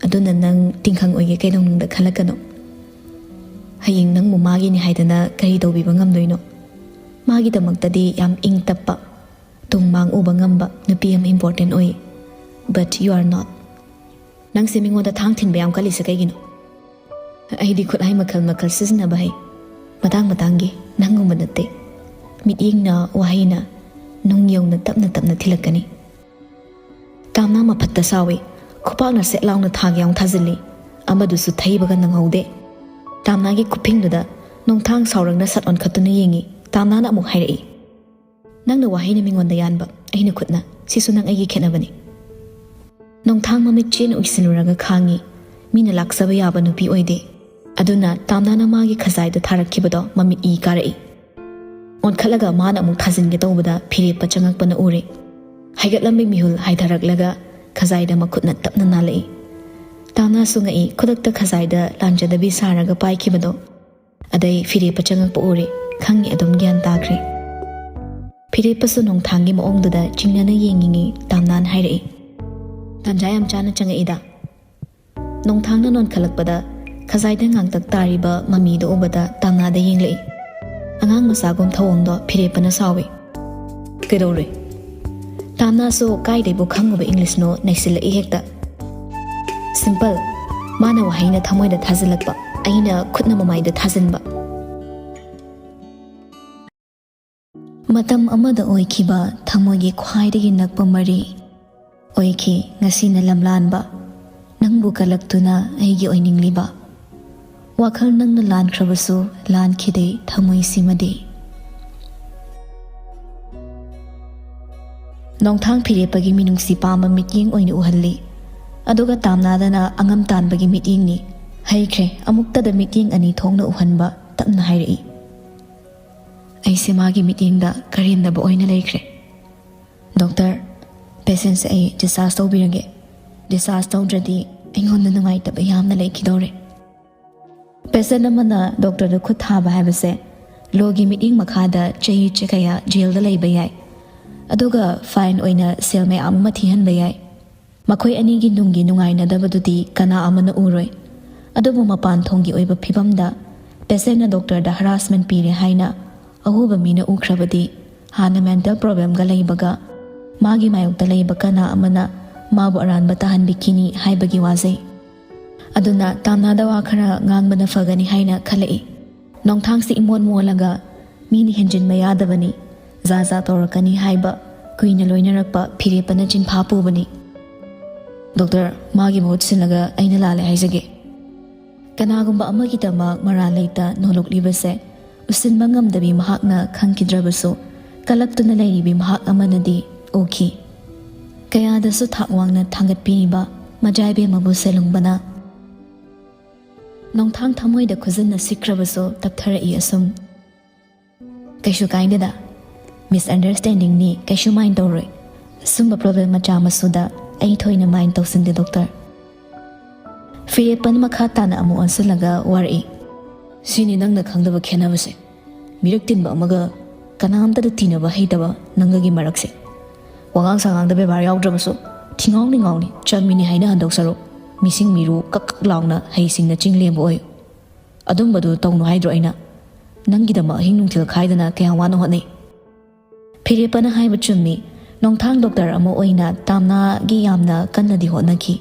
ꯑꯗꯨꯅ ꯅꯪ ꯇꯤꯡꯈꯪ ꯑꯣꯏꯒꯦ ꯀꯩꯗꯧꯅꯨꯡꯗ ꯈꯜꯂꯛꯀꯅꯨ꯫ ꯍꯌꯦꯡ ꯅꯪꯕꯨ ꯃꯥꯒꯤꯅꯤ ꯍꯥꯏꯗꯅ ꯀꯔꯤ ꯇꯧꯕꯤꯕ ꯉꯝꯗꯣꯏꯅꯣ? ꯃꯥꯒꯤꯗꯃꯛꯇꯗꯤ ꯌꯥꯝ ꯏꯪ ꯇꯞꯄ, ꯇꯨꯡ ꯃꯥꯡ ꯎꯕ ꯉꯝꯕ ꯅꯨꯄꯤ ꯑꯃ ꯏꯝꯄꯣꯔꯇꯦꯟ ꯑꯣꯏ꯫ But you are not꯫ ꯅꯪꯁꯦ ꯃꯤꯉꯣꯟꯗ ꯊꯥꯡ ꯊꯤꯟꯕ ꯌꯥꯝ ꯀꯜꯂꯤꯁꯦ ꯀꯩꯒꯤꯅꯣ?" "ꯑꯩꯗꯤ ꯈꯨꯠꯍꯥꯏ ꯃꯈꯜ ꯃꯈꯜ ꯁꯤꯖꯤꯟꯅꯕ ꯍꯩ꯫ ꯃꯇꯥꯡ ꯃꯇꯥꯡꯒꯤ, ꯅꯪꯒꯨꯝꯕ ꯅꯠꯇꯦ꯫ ꯃꯤꯠꯌꯦꯡꯅ, ꯋꯥꯍꯩꯅ ꯅꯨꯡ ꯌꯧꯅ ꯇꯞꯅ ꯇꯞꯅ ꯊꯤꯜꯂꯛꯀꯅꯤ꯫" ꯇꯥꯝꯅꯥ ꯃꯐꯠꯇ ꯁꯥꯎꯏ꯫ ꯈꯨꯄꯥꯛꯅ ꯁꯦꯠ ꯂꯥꯎꯅ ꯊꯥꯒꯦ ꯌꯥꯎꯅ ꯊꯥꯖꯤꯜꯂꯤ꯫ ꯑꯃꯗꯨꯁꯨ ꯊꯩꯕꯒ ꯅꯪꯍꯧꯗꯦ꯫ ꯇꯥꯝꯅꯥꯒꯤ ꯈꯨꯐꯤꯡꯗꯨꯗ ꯅꯣꯡꯊꯥꯡ ꯁꯥꯎꯔꯛꯅ ꯁꯠ ꯑꯣꯟꯈꯠꯇꯨꯅ ꯌꯦꯡꯉꯤ꯫ ꯇꯥꯝꯅꯥꯅ ꯑꯃꯨꯛ ꯍꯥꯏꯔꯛꯏ, "ꯅꯪꯅ ꯋꯥꯍꯩꯅ ꯃꯤꯉꯣꯟꯗ ꯌꯥꯟꯕ, ꯑꯩꯅ ꯈꯨꯠꯅ꯫ ꯁꯤꯁꯨ ꯅꯪ ꯑꯩꯒꯤ ꯈꯦꯠꯅꯕꯅꯤ꯫" ꯅꯣꯡꯊꯥꯡ ꯃꯃꯤꯠ ꯆꯦꯅ ꯎꯏꯁꯤꯜꯂꯨꯔꯒ ꯈꯥꯡꯉꯤ꯫ ꯃꯤꯅ ꯂꯥꯛꯆꯕ ꯌꯥꯕ ꯅꯨꯄꯤ ꯑꯣꯏꯗꯦ꯫ ꯑꯗꯨꯅ ꯇꯥꯝꯅꯥꯅ ꯃꯥꯒꯤ ꯈꯖꯥꯏꯗ ꯊꯥꯔꯛꯈꯤꯕꯗꯣ ꯃꯃꯤꯠ ꯏ ꯀꯥꯔꯛꯏ꯫ ꯑꯣꯟꯈꯠꯂꯒ ꯃꯥꯅ ꯑꯃꯨꯛ ꯊꯥꯖꯤꯟꯒꯦ ꯇꯧꯕꯗ ꯐꯤꯔꯦꯞꯄ ꯆꯪꯉꯛꯄꯅ ꯎꯔꯦ꯫ ꯍꯥꯏꯒꯠꯂꯝꯕꯤ ꯃꯤꯍꯨꯜ ꯍꯥꯏꯊꯔꯛꯂꯒ ꯈꯖꯥꯏꯗ ꯃꯈꯨꯠꯅ ꯇꯞꯅ ꯅꯥꯜꯂꯛꯏ꯫ ꯇꯥꯝꯅꯥꯁꯨ ꯉꯛꯏ, ꯈꯨꯗꯛꯇ ꯈꯖꯥꯏꯗ ꯂꯥꯟꯖꯗꯕꯤ ꯁꯥꯔꯒ ꯄꯥꯏꯈꯤꯕꯗꯣ꯫ ꯑꯗꯩ ꯐꯤꯔꯦꯞꯄ ꯆꯪꯉꯛꯄ ꯎꯔꯦ꯫ ꯈꯪꯉꯤ ꯑꯗꯨꯝ ꯒ꯭ꯌꯥꯟ ꯇꯥꯈ꯭ꯔꯦ꯫ ꯐꯤꯔꯦꯞꯄꯁꯨ ꯅꯣꯡꯊꯥꯡꯒꯤ ꯃꯑꯣꯡꯗꯨꯗ ꯆꯤꯡꯅꯅ ꯌꯦꯡꯉꯤꯉꯩ ꯇꯥꯝꯅꯥꯅ ꯍꯥꯏꯔꯛꯏ, "ꯇꯥꯟꯖꯥ ꯌꯥꯝ ꯆꯥꯅ ꯆꯪꯉꯛꯏꯗ꯫" ꯅꯣꯡꯊꯥꯡꯅ ꯅꯣꯟꯈꯠꯂꯛꯄꯗ ꯈꯖꯥꯏꯗ ꯉꯥꯡꯇꯛ ꯇꯥꯔꯤꯕ ꯃꯃꯤꯗꯨ ꯎꯕꯗ ꯇꯥꯝꯅꯥꯗ ꯌꯦꯡꯂꯛꯏ꯫ ꯑꯉꯥꯡ ꯃꯆꯥꯒꯨꯝ ꯊꯧꯑꯣꯡꯗꯣ ꯐꯤꯔꯦꯞꯄꯅ ꯁꯥꯎꯏ꯫ "ꯀꯩꯗꯧꯔꯦ?" ꯇꯥꯝꯅꯥꯁꯨ ꯀꯥꯏꯗꯩꯕꯨ ꯈꯪꯉꯨꯕ ꯏꯪꯂꯤꯁꯅꯣ ꯅꯩꯁꯤꯜꯂꯛꯏ ꯍꯦꯛꯇ꯫ "ꯁꯤꯝꯄꯜ, ꯃꯥꯅ ꯋꯥꯍꯩꯅ ꯊꯃꯣꯏꯗ ꯊꯥꯖꯤꯜꯂꯛꯄ, ꯑꯩꯅ ꯈꯨꯠꯅ ꯃꯃꯥꯏꯗ ꯊꯥꯖꯤꯟꯕ꯫" ꯃꯇꯝ ꯑꯃꯗ ꯑꯣꯏꯈꯤꯕ ꯊꯃꯣꯏꯒꯤ ꯈ꯭ꯋꯥꯏꯗꯒꯤ ꯅꯛꯄ ꯃꯔꯤ ꯑꯣꯏꯈꯤ ꯉꯁꯤꯅ ꯂꯝꯂꯥꯟꯕ꯫ ꯅꯪꯕꯨ ꯀꯜꯂꯛꯇꯨꯅ ꯑꯩꯒꯤ ꯑꯣꯏꯅꯤꯡꯂꯤꯕ꯫ ꯋꯥꯈꯜ ꯅꯪꯅ ꯂꯥꯟꯈ꯭ꯔꯕꯁꯨ ꯂꯥꯟꯈꯤꯗꯦ ꯊꯃꯣꯏꯁꯤꯃꯗꯤ꯫ ꯅꯣꯡꯊꯥꯡ ꯐꯤꯔꯦꯞꯄꯒꯤ ꯃꯤꯅꯨꯡꯁꯤ ꯄꯥꯝꯕ ꯃꯤꯠꯌꯦꯡ ꯑꯣꯏꯅ ꯎꯍꯜꯂꯤ꯫ ꯑꯗꯨꯒ ꯇꯥꯝꯅꯥꯗꯅ ꯑꯉꯝ ꯇꯥꯟꯕꯒꯤ ꯃꯤꯠꯌꯦꯡꯅꯤ꯫ ꯍꯩꯈ꯭ꯔꯦ, ꯑꯃꯨꯛꯇꯗ ꯃꯤꯠꯌꯦꯡ ꯑꯅꯤ ꯊꯣꯛꯅ ꯎꯍꯟꯕ, ꯇꯞꯅ ꯍꯥꯏꯔꯛꯏ꯫ ꯑꯩꯁꯦ ꯃꯥꯒꯤ ꯃꯤꯠꯌꯦꯡꯗ ꯀꯔꯦꯝꯅꯕ ꯑꯣꯏꯅ ꯂꯩꯈ꯭ꯔꯦ꯫ "ꯗꯣꯛꯇꯔ, ꯄꯦꯁꯦꯟꯁꯦ ꯑꯩ ꯗꯤꯁꯆꯥꯔꯖ ꯇꯧꯕꯤꯔꯒꯦ꯫ ꯗꯤꯁꯆꯥꯔꯖ ꯇꯧꯗ꯭ꯔꯗꯤ ꯑꯩꯉꯣꯟꯗ ꯅꯨꯡꯉꯥꯏꯇꯕ ꯌꯥꯝꯅ ꯂꯩꯈꯤꯗꯧꯔꯦ꯫" ꯄꯦꯁꯦꯟ ꯑꯃꯅ ꯗꯣꯛꯇꯔꯗ ꯈꯨꯠ ꯊꯥꯕ ꯍꯥꯏꯕꯁꯦ ꯂꯣꯒꯤ ꯃꯤꯠꯌꯦꯡ ꯃꯈꯥꯗ ꯆꯍꯤ ꯀꯌꯥ ꯖꯦꯜꯗ ꯂꯩꯕ ꯌꯥꯏ, ꯑꯗꯨꯒ ꯐꯥꯏꯟ ꯑꯣꯏꯅ ꯁꯦꯜ ꯃꯌꯥꯝ ꯑꯃ ꯊꯤꯍꯟꯕ ꯌꯥꯏ꯫ ꯃꯈꯣꯏ ꯑꯅꯤꯒꯤ ꯅꯨꯡꯒꯤ ꯅꯨꯡꯉꯥꯏꯅꯗꯕꯗꯨꯗꯤ ꯀꯅꯥ ꯑꯃꯅ ꯎꯔꯣꯏ꯫ ꯑꯗꯨꯕꯨ ꯃꯄꯥꯟ ꯊꯣꯡꯒꯤ ꯑꯣꯏꯕ ꯐꯤꯕꯝꯗ ꯄꯦꯁꯦꯟꯅ ꯗꯣꯛꯇꯔꯗ ꯍꯔꯥꯁꯃꯦꯟ ꯄꯤꯔꯦ ꯍꯥꯏꯅ ꯑꯎꯕ ꯃꯤꯅ ꯎꯈ꯭ꯔꯕꯗꯤ, ꯍꯥꯟꯅ ꯃꯦꯟꯇꯦꯜ ꯄ꯭ꯔꯣꯕ꯭ꯂꯦꯝꯒ ꯂꯩꯕꯒ ꯃꯥꯒꯤ ꯃꯥꯌꯣꯛꯇ ꯂꯩꯕ ꯀꯅꯥ ꯑꯃꯅ ꯃꯥꯕꯨ ꯑꯔꯥꯟꯕ ꯇꯥꯍꯟꯕꯤꯈꯤꯅꯤ ꯍꯥꯏꯕꯒꯤ ꯋꯥꯖꯩ꯫ ꯑꯗꯨꯅ ꯇꯥꯝꯅꯥꯗ ꯋꯥ ꯈꯔ ꯉꯥꯡꯕꯅ ꯐꯒꯅꯤ ꯍꯥꯏꯅ ꯈꯜꯂꯛꯏ꯫ ꯅꯣꯡꯊꯥꯡꯁꯤ ꯏꯃꯣꯟ ꯃꯣꯜꯂꯒ ꯃꯤꯅ ꯍꯦꯟꯖꯤꯟꯕ ꯌꯥꯗꯕꯅꯤ, ꯖꯥ ꯖꯥ ꯇꯧꯔꯛꯀꯅꯤ ꯍꯥꯏꯕ ꯀꯨꯏꯅ ꯂꯣꯏꯅꯔꯛꯄ ꯐꯤꯔꯦꯞꯄꯅ ꯆꯤꯟꯐꯥ ꯄꯨꯕꯅꯤ꯫ "ꯗꯣꯛꯇꯔ, ꯃꯥꯒꯤ ꯃꯍꯨꯠ ꯁꯤꯜꯂꯒ ꯑꯩꯅ ꯂꯥꯜꯂꯦ ꯍꯥꯏꯖꯒꯦ꯫" ꯀꯅꯥꯒꯨꯝꯕ ꯑꯃꯒꯤꯗꯃꯛ ꯃꯔꯥꯜ ꯂꯩꯇ ꯅꯣꯂꯨꯛꯂꯤꯕꯁꯦ ꯎꯁꯤꯟꯕ ꯉꯝꯗꯕꯤ ꯃꯍꯥꯛꯅ ꯈꯪꯈꯤꯗ꯭ꯔꯕꯁꯨ, ꯀꯂꯛꯇꯨꯅ ꯂꯩꯔꯤꯕꯤ ꯃꯍꯥꯛ ꯑꯃꯅꯗꯤ ꯎꯈꯤ꯫ ꯀꯌꯥꯗꯁꯨ ꯊꯥꯛ ꯋꯥꯡꯅ ꯊꯥꯡꯒꯠꯄꯤꯔꯤꯕ ꯃꯖꯥꯏꯕꯦꯝꯃꯕꯨ ꯁꯦꯂꯨꯡꯕꯅ ꯅꯣꯡꯊꯥꯡ ꯊꯃꯣꯏꯗ ꯈꯨꯖꯤꯟꯅ ꯁꯤꯛꯈ꯭ꯔꯕꯁꯨ ꯇꯞꯊꯔꯛꯏ ꯑꯁꯨꯝ꯫ "ꯀꯩꯁꯨ ꯀꯥꯏꯗꯦꯗ, ꯃꯤꯁꯑꯟꯗꯔꯁꯇꯦꯟꯗꯤꯡꯅꯤ, ꯀꯩꯁꯨ ꯃꯥꯏꯟ ꯇꯧꯔꯣꯏ꯫ ꯁꯨꯝꯕ ꯄ꯭ꯔꯣꯕ꯭ꯂꯦꯝ ꯃꯆꯥ ꯃꯁꯨꯗ ꯑꯩ ꯊꯣꯏꯅ ꯃꯥꯏꯟ ꯇꯧꯁꯤꯟꯗꯦ ꯗꯣꯛꯇꯔ"꯫ ꯐꯤꯔꯦꯞꯄꯟ ꯃꯈꯥ ꯇꯥꯅ ꯑꯃꯨꯛ ꯑꯣꯟꯁꯤꯜꯂꯒ ꯋꯥꯔꯛꯏ꯫ "ꯁꯤꯅꯤ ꯅꯪꯅ ꯈꯪꯗꯕ ꯈꯦꯠꯅꯕꯁꯦ꯫ ꯃꯤꯔꯛ ꯇꯤꯟꯕ ꯑꯃꯒ ꯀꯅꯥꯝꯇꯗ ꯇꯤꯟꯅꯕ ꯍꯩꯇꯕ ꯅꯪꯒꯒꯤ ꯃꯔꯛꯁꯦ꯫ ꯋꯥꯉꯥꯡ ꯁꯉꯥꯡꯗ ꯕꯦꯕꯥꯔ ꯌꯥꯎꯗ꯭ꯔꯕꯁꯨ ꯊꯤꯉꯥꯎ ꯅꯤꯉꯥꯎꯅꯤ, ꯆꯝꯃꯤꯅꯤ ꯍꯥꯏꯅ ꯍꯟꯗꯣꯛ ꯁꯔꯨꯛ ꯃꯤꯁꯤꯡ ꯃꯤꯔꯨ ꯀꯛ ꯀꯛ ꯂꯥꯎꯅ ꯍꯩꯁꯤꯡꯅ ꯆꯤꯡ ꯂꯦꯝꯕ ꯑꯣꯏꯌꯨ꯫ ꯑꯗꯨꯝꯕꯗꯨ ꯇꯧꯅꯨ ꯍꯥꯏꯗ꯭ꯔꯣ ꯑꯩꯅ? ꯅꯪꯒꯤꯗꯃꯛ ꯑꯍꯤꯡ ꯅꯨꯡꯊꯤꯜ ꯈꯥꯏꯗꯅ ꯀꯌꯥꯝ ꯋꯥꯅ ꯍꯣꯠꯅꯩ"꯫ ꯐꯤꯔꯦꯞꯄꯅ ꯍꯥꯏꯕ ꯆꯨꯝꯃꯤ꯫ ꯅꯣꯡꯊꯥꯡ ꯗꯣꯛꯇꯔ ꯑꯃ ꯑꯣꯏꯅ ꯇꯥꯝꯅꯥꯒꯤ ꯌꯥꯝꯅ ꯀꯟꯅꯗꯤ ꯍꯣꯠꯅꯈꯤ꯫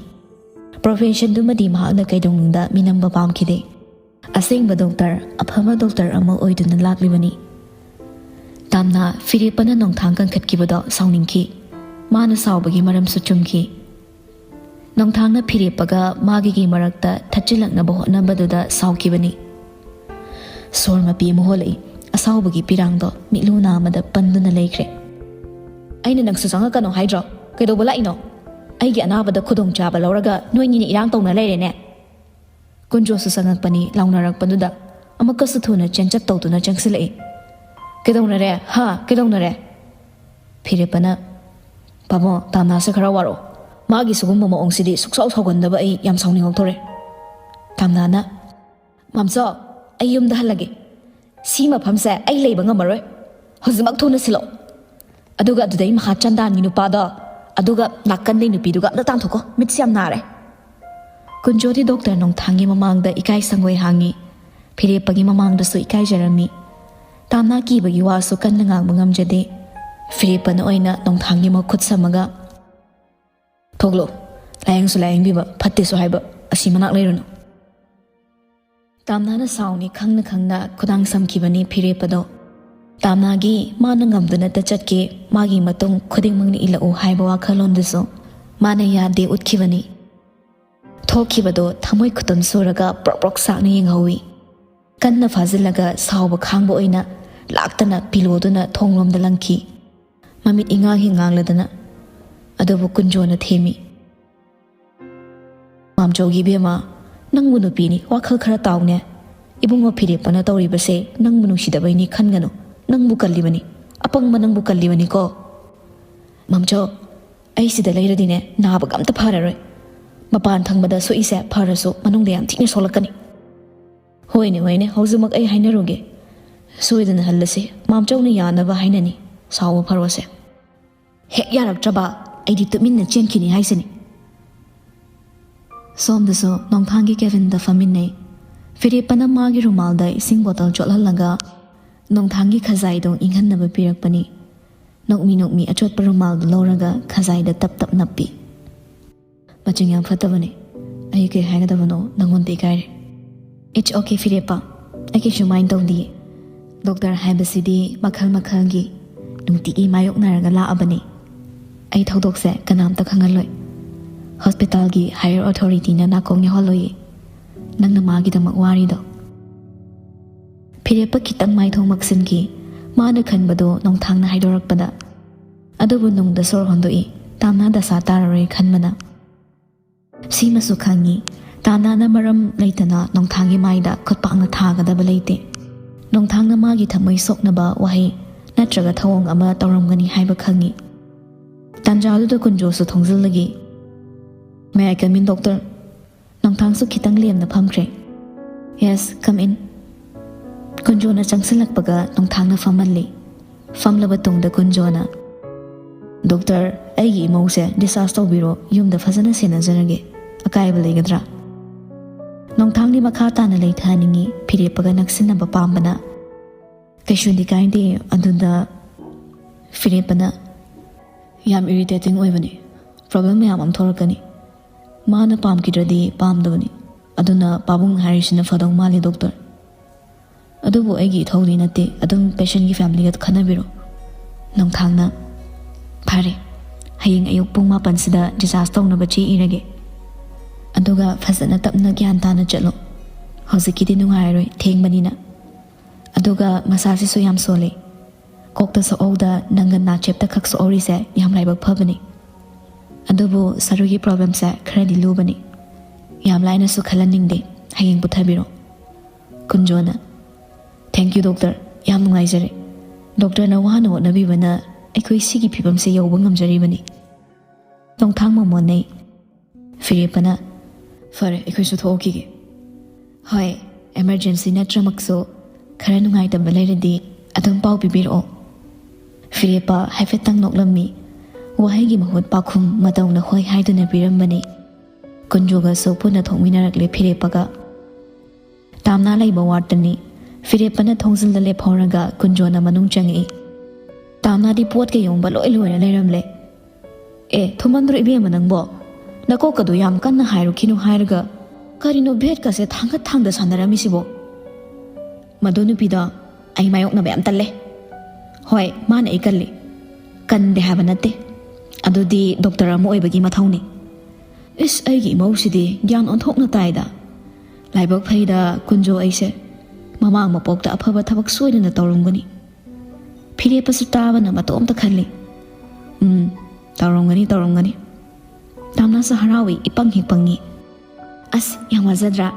ꯄ꯭ꯔꯣꯐꯦꯁꯟꯗꯨꯃꯗꯤ ꯃꯍꯥꯛꯅ ꯀꯩꯗꯧꯅꯨꯡꯗ ꯃꯤꯅꯝꯕ ꯄꯥꯝꯈꯤꯗꯦ꯫ ꯑꯁꯦꯡꯕ ꯗꯣꯛꯇꯔ, ꯑꯐꯕ ꯗꯣꯛꯇꯔ ꯑꯃ ꯑꯣꯏꯗꯨꯅ ꯂꯥꯛꯂꯤꯕꯅꯤ꯫ ꯇꯥꯝꯅꯥ ꯐꯤꯔꯦꯞꯄꯅ ꯅꯣꯡꯊꯥꯡ ꯀꯟꯈꯠꯈꯤꯕꯗꯣ ꯁꯥꯎꯅꯤꯡꯈꯤ꯫ ꯃꯥꯅ ꯁꯥꯎꯕꯒꯤ ꯃꯔꯝꯁꯨ ꯆꯨꯝꯈꯤ꯫ ꯅꯣꯡꯊꯥꯡꯅ ꯐꯤꯔꯦꯞꯄꯒ ꯃꯥꯒꯤꯒꯤ ꯃꯔꯛꯇ ꯊꯠꯆꯤꯜꯂꯛꯅꯕ ꯍꯣꯠꯅꯕꯗꯨꯗ ꯁꯥꯎꯈꯤꯕꯅꯤ꯫ ꯁꯣꯔ ꯃꯄꯤ ꯑꯃ ꯍꯣꯜꯂꯛꯏ꯫ ꯑꯁꯥꯎꯕꯒꯤ ꯄꯤꯔꯥꯡꯗꯣ ꯃꯤꯠꯂꯨ ꯅꯥ ꯑꯃꯗ ꯄꯟꯗꯨꯅ ꯂꯩꯈ꯭ꯔꯦ꯫ "ꯑꯩꯅ ꯅꯪꯁꯨ ꯆꯪꯉꯛꯀꯅꯣ ꯍꯥꯏꯗ꯭ꯔꯣ? ꯀꯩꯗꯧꯕ ꯂꯥꯛꯏꯅꯣ? ꯑꯩꯒꯤ ꯑꯅꯥꯕꯗ ꯈꯨꯗꯣꯡꯆꯥꯕ ꯂꯧꯔꯒ ꯅꯣꯏꯅꯤꯅ ꯏꯔꯥꯡ ꯇꯧꯅ ꯂꯩꯔꯦꯅꯦ"꯫ ꯀꯨꯟꯖꯣꯁꯨ ꯆꯪꯉꯛꯄꯅꯤ꯫ ꯂꯥꯎꯅꯔꯛꯄꯗꯨꯗ ꯑꯃꯨꯛꯀꯁꯨ ꯊꯨꯅ ꯆꯦꯟꯆꯠ ꯇꯧꯗꯨꯅ ꯆꯪꯁꯤꯜꯂꯛꯏ꯫ "ꯀꯩꯗꯧꯅꯔꯦ? ꯍꯥ? ꯀꯩꯗꯧꯅꯔꯦ?" ꯐꯤꯔꯦꯞꯄꯅ, "ꯄꯥꯕꯣ, ꯇꯥꯝꯅꯥꯁꯦ ꯈꯔ ꯋꯥꯔꯛꯑꯣ꯫ ꯃꯥꯒꯤ ꯁꯤꯒꯨꯝꯕ ꯃꯑꯣꯡꯁꯤꯗꯤ ꯁꯨꯛꯁꯥꯎ ꯁꯥꯎꯒꯟꯗꯕ ꯑꯩ ꯌꯥꯝ ꯁꯥꯎꯅꯤꯡꯉꯛꯇꯧꯔꯦ"꯫ ꯇꯥꯝꯅꯥꯅ, "ꯃꯥꯝꯆꯧ, ꯑꯩ ꯌꯨꯝꯗ ꯍꯜꯂꯒꯦ꯫ ꯁꯤ ꯃꯐꯝꯁꯦ ꯑꯩ ꯂꯩꯕ ꯉꯝꯃꯔꯣꯏ꯫ ꯍꯧꯖꯤꯛꯃꯛ ꯊꯨꯅ ꯁꯤꯜꯂꯛꯑꯣ꯫ ꯑꯗꯨꯒ ꯑꯗꯨꯗꯩ ꯃꯍꯥ ꯆꯟꯗꯥꯟꯒꯤ ꯅꯨꯄꯥꯗꯣ, ꯑꯗꯨꯒ ꯅꯥꯀꯟꯗꯩ ꯅꯨꯄꯤꯗꯨꯒ ꯑꯝꯇ ꯇꯥꯟꯊꯣꯛꯀꯣ꯫ ꯃꯤꯠꯁꯦ ꯌꯥꯝ ꯅꯥꯔꯦ"꯫ ꯀꯨꯟꯖꯣꯗꯤ ꯗꯣꯛꯇꯔ ꯅꯣꯡꯊꯥꯡꯒꯤ ꯃꯃꯥꯡꯗ ꯏꯀꯥꯏ ꯁꯪꯒꯣꯏ ꯍꯥꯡꯉꯤ꯫ ꯐꯤꯔꯦꯞꯄꯒꯤ ꯃꯃꯥꯡꯗꯁꯨ ꯏꯀꯥꯏꯖꯔꯝꯃꯤ꯫ ꯇꯥꯝꯅꯥ ꯀꯤꯕꯒꯤ ꯋꯥꯁꯨ ꯀꯟꯅ ꯉꯥꯡꯕ ꯉꯝꯖꯗꯦ꯫ ꯐꯤꯔꯦꯞꯄꯅ ꯑꯣꯏꯅ ꯅꯣꯡꯊꯥꯡꯒꯤ ꯃꯈꯨꯠ ꯁꯝꯃꯒ, "ꯊꯣꯛꯂꯣ꯫ ꯂꯥꯏꯌꯦꯡꯁꯨ ꯂꯥꯏꯌꯦꯡꯕꯤꯕ, ꯐꯠꯇꯦꯁꯨ ꯍꯥꯏꯕ, ꯑꯁꯤ ꯃꯅꯥꯛ ꯂꯩꯔꯨꯅꯨ"꯫ ꯇꯥꯝꯅꯥꯅ ꯁꯥꯎꯅꯤ ꯈꯪꯅ ꯈꯪꯅ ꯈꯨꯗꯥꯡ ꯁꯝꯈꯤꯕꯅꯤ ꯐꯤꯔꯦꯞꯄꯗꯣ꯫ ꯇꯥꯝꯅꯥꯒꯤ ꯃꯥꯅ ꯉꯝꯗꯨꯅꯇ ꯆꯠꯀꯦ, ꯃꯥꯒꯤ ꯃꯇꯨꯡ ꯈꯨꯗꯤꯡꯃꯛꯅ ꯏꯜꯂꯛꯎ ꯍꯥꯏꯕ ꯋꯥꯈꯜꯂꯣꯟꯗꯨꯁꯨ ꯃꯥꯅ ꯌꯥꯗꯦ ꯎꯠꯈꯤꯕꯅꯤ꯫ ꯊꯣꯛꯈꯤꯕꯗꯣ ꯊꯃꯣꯏ ꯈꯨꯇꯨꯝ ꯁꯨꯔꯒ ꯄ꯭ꯔꯣꯛ ꯄ꯭ꯔꯣꯛ ꯁꯥꯛꯅ ꯌꯦꯡꯍꯧꯋꯤ꯫ ꯀꯟꯅ ꯐꯥꯖꯤꯜꯂꯒ ꯁꯥꯎꯕ ꯈꯥꯡꯕ ꯑꯣꯏꯅ ꯂꯥꯛꯇꯅ ꯄꯤꯂꯣꯗꯨꯅ ꯊꯣꯡꯂꯣꯝꯗ ꯂꯪꯈꯤ꯫ ꯃꯃꯤꯠ ꯏꯉꯥꯡ ꯍꯦꯛ ꯉꯥꯡꯂꯗꯅ꯫ ꯑꯗꯨꯕꯨ ꯀꯨꯟꯖꯣꯅ ꯊꯦꯝꯃꯤ꯫ "ꯃꯥꯝꯆꯧꯒꯤ ꯏꯕꯦꯝꯃ, ꯅꯪꯕꯨ ꯅꯨꯄꯤꯅꯤ, ꯋꯥꯈꯜ ꯈꯔ ꯇꯥꯎꯅꯦ꯫ ꯏꯕꯨꯡꯉꯣ ꯐꯤꯔꯦꯞꯄꯅ ꯇꯧꯔꯤꯕꯁꯦ ꯅꯪꯕꯨ ꯅꯨꯡꯁꯤꯗꯕꯩꯅꯤ ꯈꯟꯒꯅꯨ꯫ ꯅꯪꯕꯨ ꯀꯜꯂꯤꯕꯅꯤ, ꯑꯄꯪꯕ ꯅꯪꯕꯨ ꯀꯜꯂꯤꯕꯅꯤꯀꯣ꯫ ꯃꯥꯝꯆꯧ, ꯑꯩ ꯁꯤꯗ ꯂꯩꯔꯗꯤꯅꯦ, ꯅꯥꯕꯒ ꯑꯝꯇ ꯐꯔꯔꯣꯏ꯫ ꯃꯄꯥꯟ ꯊꯪꯕꯗ ꯁꯣꯛꯏꯁꯦ ꯐꯔꯁꯨ ꯃꯅꯨꯡꯗ ꯌꯥꯝ ꯊꯤꯅ ꯁꯣꯛꯂꯛꯀꯅꯤ꯫ ꯍꯣꯏꯅꯦ, ꯍꯣꯏꯅꯦ, ꯍꯧꯖꯤꯛꯃꯛ ꯑꯩ ꯍꯥꯏꯅꯔꯨꯒꯦ꯫ ꯁꯣꯏꯗꯅ ꯍꯜꯂꯁꯤ, ꯃꯥꯝꯆꯧꯅ ꯌꯥꯅꯕ ꯍꯥꯏꯅꯅꯤ꯫ ꯁꯥꯎꯕ ꯐꯔꯣꯁꯦ꯫ ꯍꯦꯛ ꯌꯥꯔꯛꯇ꯭ꯔꯕ, ꯑꯩꯗꯤ ꯇꯨꯃꯤꯟꯅ ꯆꯦꯟꯈꯤꯅꯤ ꯍꯥꯏꯁꯤꯅꯤ꯫ ꯁꯣꯝꯗꯁꯨ ꯅꯣꯡꯊꯥꯡꯒꯤ ꯀꯦꯕꯤꯟꯗ ꯐꯝꯃꯤꯟꯅꯩ꯫ ꯐꯤꯔꯦꯞꯄꯅ ꯃꯥꯒꯤ ꯔꯨꯃꯥꯜꯗ ꯏꯁꯤꯡ ꯕꯣꯇꯜ ꯆꯣꯠꯍꯜꯂꯒ ꯅꯣꯡꯊꯥꯡꯒꯤ ꯈꯖꯥꯏꯗꯣ ꯏꯪꯍꯟꯅꯕ ꯄꯤꯔꯛꯄꯅꯤ꯫ ꯅꯣꯛꯃꯤ ꯅꯣꯛꯃꯤ ꯑꯆꯣꯠꯄ ꯔꯨꯃꯥꯜꯗꯨ ꯂꯧꯔꯒ ꯈꯖꯥꯏꯗ ꯇꯞ ꯇꯞ ꯅꯞꯄꯤ꯫ "ꯃꯆꯤꯡ ꯌꯥꯝ ꯐꯠꯇꯕꯅꯤ꯫ ꯑꯩ ꯀꯩ ꯍꯥꯏꯒꯗꯕꯅꯣ ꯅꯪꯉꯣꯟꯗ ꯏꯀꯥꯏꯔꯦ꯫" "It's okay, ꯐꯤꯔꯦꯞꯄ꯫ ꯑꯩ ꯀꯩꯁꯨ ꯃꯥꯏꯟ ꯇꯧꯗꯤꯌꯦ꯫ ꯗꯣꯛꯇꯔ ꯍꯥꯏꯕꯁꯤꯗꯤ ꯃꯈꯜ ꯃꯈꯜꯒꯤ ꯅꯨꯡꯇꯤꯒꯤ ꯃꯥꯌꯣꯛꯅꯔꯒ ꯂꯥꯛꯑꯕꯅꯤ꯫ ꯑꯩ ꯊꯧꯗꯣꯛꯁꯦ ꯀꯅꯥꯝꯇ ꯈꯪꯍꯜꯂꯣꯏ꯫ ꯍꯣꯁꯄꯤꯇꯥꯜꯒꯤ ꯍꯥꯌꯔ ꯑꯣꯊꯣꯔꯤꯇꯤꯅ ꯅꯥꯀꯣꯡ ꯌꯧꯍꯜꯂꯣꯏꯌꯦ꯫ ꯅꯪꯅ ꯃꯥꯒꯤꯗꯃꯛ ꯋꯥꯔꯤꯗꯣ꯫" ꯐꯤꯔꯦꯞꯄ ꯈꯤꯇꯪ ꯃꯥꯏꯊꯣꯡ ꯃꯛꯁꯤꯟꯈꯤ꯫ ꯃꯥꯅ ꯈꯟꯕꯗꯣ ꯅꯣꯡꯊꯥꯡꯅ ꯍꯥꯏꯗꯣꯔꯛꯄꯗ꯫ ꯑꯗꯨꯕꯨ ꯅꯨꯡꯗ ꯁꯣꯔ ꯍꯣꯟꯗꯣꯛꯏ, ꯇꯥꯝꯅꯥ ꯗꯁꯥ ꯇꯥꯔꯔꯣꯏ ꯈꯟꯕꯅ꯫ ꯁꯤꯃꯁꯨ ꯈꯪꯉꯤ, ꯇꯥꯝꯅꯥꯅ ꯃꯔꯝ ꯂꯩꯇꯅ ꯅꯣꯡꯊꯥꯡꯒꯤ ꯃꯥꯏꯗ ꯈꯨꯠꯄꯥꯛꯅ ꯊꯥꯒꯗꯕ ꯂꯩꯇꯦ꯫ ꯅꯣꯡꯊꯥꯡꯅ ꯃꯥꯒꯤ ꯊꯃꯣꯏ ꯁꯣꯛꯅꯕ ꯋꯥꯍꯩ ꯅꯠꯇ꯭ꯔꯒ ꯊꯧꯑꯣꯡ ꯑꯃ ꯇꯧꯔꯝꯒꯅꯤ ꯍꯥꯏꯕ ꯈꯪꯉꯤ꯫ ꯇꯥꯟꯖꯥꯗꯨꯗ ꯀꯨꯟꯖꯣꯁꯨ ꯊꯣꯡꯖꯤꯜꯂꯒꯤ, "May I come in, doctor?" ꯅꯣꯡꯊꯥꯡꯁꯨ ꯈꯤꯇꯪ ꯂꯦꯝꯅ ꯐꯝꯈ꯭ꯔꯦ꯫ "Yes, come in." ꯀꯨꯟꯖꯣꯅ ꯆꯪꯁꯤꯜꯂꯛꯄꯒ ꯅꯣꯡꯊꯥꯡꯅ ꯐꯝꯍꯜꯂꯤ꯫ ꯐꯝꯂꯕ ꯇꯨꯡꯗ ꯀꯨꯟꯖꯣꯅ, "ꯗꯣꯛꯇꯔ, ꯑꯩꯒꯤ ꯏꯃꯧꯁꯦ discharge ꯇꯧꯕꯤꯔꯣ, ꯌꯨꯝꯗ ꯐꯖꯅ ꯁꯦꯟꯅꯖꯔꯒꯦ꯫ ꯑꯀꯥꯏꯕ ꯂꯩꯒꯗ꯭ꯔꯥ?" ꯅꯣꯡꯊꯥꯡꯗꯤ ꯃꯈꯥ ꯇꯥꯅ ꯂꯩꯊꯍꯟꯅꯤꯡꯉꯤ, ꯐꯤꯔꯦꯞꯄꯒ ꯅꯛꯁꯤꯟꯅꯕ ꯄꯥꯝꯕꯅ꯫ "ꯀꯩꯁꯨꯗꯤ ꯀꯥꯏꯗꯦ, ꯑꯗꯨꯗ..." ꯐꯤꯔꯦꯞꯄꯅ, "ꯌꯥꯝ irritating ꯑꯣꯏꯕꯅꯤ꯫ Problem ꯃꯌꯥꯝ ꯑꯃ ꯊꯣꯛꯂꯛꯀꯅꯤ꯫ ꯃꯥꯅ ꯄꯥꯝꯈꯤꯗ꯭ꯔꯗꯤ ꯄꯥꯝꯗꯕꯅꯤ꯫ ꯑꯗꯨꯅ ꯄꯥꯕꯨꯡ ꯍꯥꯏꯔꯤꯁꯤꯅ ꯐꯗꯧ ꯃꯥꯜꯂꯤ, ꯗꯣꯛꯇꯔ꯫ ꯑꯗꯨꯕꯨ ꯑꯩꯒꯤ ꯏꯊꯧꯗꯤ ꯅꯠꯇꯦ, ꯑꯗꯨꯝ patientꯒꯤ familyꯒ ꯈꯟꯅꯕꯤꯔꯣ꯫" ꯅꯣꯡꯊꯥꯡꯅ, "ꯐꯔꯦ, ꯍꯌꯦꯡ ꯑꯌꯨꯛ ꯄꯨꯡ ꯃꯥꯄꯟꯁꯤꯗ discharge ꯇꯧꯅꯕ ꯆꯦ ꯏꯔꯒꯦ꯫ ꯑꯗꯨꯒ ꯐꯖꯅ ꯇꯞꯅ ꯒ꯭ꯌꯥꯟ ꯇꯥꯅ ꯆꯠꯂꯣ꯫ ꯍꯧꯖꯤꯛꯀꯤꯗꯤ ꯅꯨꯡꯉꯥꯏꯔꯔꯣꯏ, ꯊꯦꯡꯕꯅꯤꯅ꯫ ꯑꯗꯨꯒ ꯃꯁꯥꯁꯤꯁꯨ ꯌꯥꯝ ꯁꯣꯜꯂꯤ꯫ ꯀꯣꯛꯇ ꯁꯣꯛꯍꯧꯗ ꯅꯪꯒ ꯅꯥꯆꯦꯞꯇ ꯈꯛ ꯁꯣꯛꯍꯧꯔꯤꯁꯦ ꯌꯥꯝ ꯂꯥꯏꯕꯛ ꯐꯕꯅꯤ꯫ ꯑꯗꯨꯕꯨ ꯁꯔꯨꯒꯤ problemꯁꯦ ꯈꯔꯗꯤ ꯂꯨꯕꯅꯤ꯫ ꯌꯥꯝ ꯂꯥꯏꯅꯁꯨ ꯈꯜꯍꯟꯅꯤꯡꯗꯦ꯫ ꯍꯌꯦꯡ ꯄꯨꯊꯕꯤꯔꯣ꯫" ꯀꯨꯟꯖꯣꯅ, "Thank you, ꯗꯣꯛꯇꯔ꯫ ꯌꯥꯝ ꯅꯨꯡꯉꯥꯏꯖꯔꯦ꯫ ꯗꯣꯛꯇꯔꯅ ꯋꯥꯅ ꯍꯣꯠꯅꯕꯤꯕꯅ ꯑꯩꯈꯣꯏ ꯁꯤꯒꯤ ꯐꯤꯕꯝꯁꯦ ꯌꯧꯕ ꯉꯝꯖꯔꯤꯕꯅꯤ꯫ ꯅꯣꯡꯊꯥꯡ ꯃꯃꯣꯟꯅꯩ꯫ ꯐꯤꯔꯦꯞꯄꯅ, "ꯐꯔꯦ, ꯑꯩꯈꯣꯏꯁꯨ ꯊꯣꯛꯈꯤꯒꯦ꯫ ꯍꯣꯏ, emergency ꯅꯠꯇ꯭ꯔꯃꯛꯁꯨ ꯈꯔ ꯅꯨꯡꯉꯥꯏꯇꯕ ꯂꯩꯔꯗꯤ ꯑꯗꯨꯝ ꯄꯥꯎ ꯄꯤꯕꯤꯔꯛꯑꯣ꯫" ꯐꯤꯔꯦꯞꯄ ꯍꯥꯏꯐꯦꯠꯇꯪ ꯅꯣꯛꯂꯝꯃꯤ꯫ ꯋꯥꯍꯩꯒꯤ ꯃꯍꯨꯠ ꯄꯥꯎꯈꯨꯝ ꯃꯇꯧꯅ ꯍꯣꯏ ꯍꯥꯏꯗꯨꯅ ꯄꯤꯔꯝꯕꯅꯤ꯫ ꯀꯨꯟꯖꯣꯒꯁꯨ ꯄꯨꯟꯅ ꯊꯣꯛꯃꯤꯟꯅꯔꯛꯂꯦ ꯐꯤꯔꯦꯞꯄꯒ꯫ ꯇꯥꯝꯅꯥ ꯂꯩꯕ ꯋꯥꯔꯠꯇꯅꯤ꯫ ꯐꯤꯔꯦꯞꯄꯅ ꯊꯣꯡꯖꯤꯜꯗ ꯂꯦꯞꯍꯧꯔꯒ ꯀꯨꯟꯖꯣꯅ ꯃꯅꯨꯡ ꯆꯪꯉꯛꯏ꯫ ꯇꯥꯝꯅꯥꯗꯤ ꯄꯣꯠꯀ ꯌꯣꯟꯕ ꯂꯣꯏ ꯂꯣꯏꯔ ꯂꯩꯔꯝꯂꯦ꯫ "ꯑꯦ, ꯊꯨꯃꯟꯗ꯭ꯔꯣ ꯏꯕꯦꯝꯃ ꯅꯪꯕꯣ? ꯅꯀꯣꯛꯀꯗꯣ ꯌꯥꯝ ꯀꯟꯅ ꯍꯥꯏꯔꯨꯈꯤꯅꯨ ꯍꯥꯏꯔꯒ ꯀꯔꯤꯅꯣ ꯕꯦꯠꯀꯁꯦ ꯊꯥꯡꯒꯠ ꯊꯥꯡꯗ ꯁꯥꯟꯅꯔꯝꯃꯤꯁꯤꯕꯣ?" "ꯃꯗꯨ ꯅꯨꯄꯤꯗꯣ ꯑꯩ ꯃꯥꯌꯣꯛꯅꯕ ꯌꯥꯝ ꯇꯜꯂꯦ꯫" "ꯍꯣꯏ, ꯃꯥꯅ ꯑꯩ ꯀꯜꯂꯤ꯫" "ꯀꯟꯗꯦ ꯍꯥꯏꯕ ꯅꯠꯇꯦ, ꯑꯗꯨꯗꯤ ꯗꯣꯛꯇꯔ ꯑꯃ ꯑꯣꯏꯕꯒꯤ ꯃꯊꯧꯅꯤ꯫" "ꯏꯁ, ꯑꯩꯒꯤ ꯏꯃꯧꯁꯤꯗꯤ ꯒ꯭ꯌꯥꯟ ꯑꯣꯟꯊꯣꯛꯅ ꯇꯥꯏꯗ꯫ ꯂꯥꯏꯕꯛ ꯐꯩꯗ ꯀꯨꯟꯖꯣ ꯑꯩꯁꯦ꯫ ꯃꯃꯥꯡ ꯃꯄꯣꯛꯇ ꯑꯐꯕ ꯊꯕꯛ ꯁꯣꯏꯗꯅ ꯇꯧꯔꯝꯒꯅꯤ꯫" ꯐꯤꯔꯦꯞꯄꯁꯨ ꯇꯥꯕꯅ ꯃꯇꯣꯝꯇ ꯈꯜꯂꯤ꯫ "ꯎꯝ, ꯇꯧꯔꯝꯒꯅꯤ, ꯇꯧꯔꯝꯒꯅꯤ꯫" ꯇꯥꯝꯅꯥꯁꯨ ꯍꯔꯥꯎꯏ, ꯏꯄꯪ ꯍꯦꯛ ꯄꯪꯉꯤ꯫ "ꯑꯁ, ꯌꯥꯝ ꯋꯥꯖꯗ꯭ꯔꯥ?"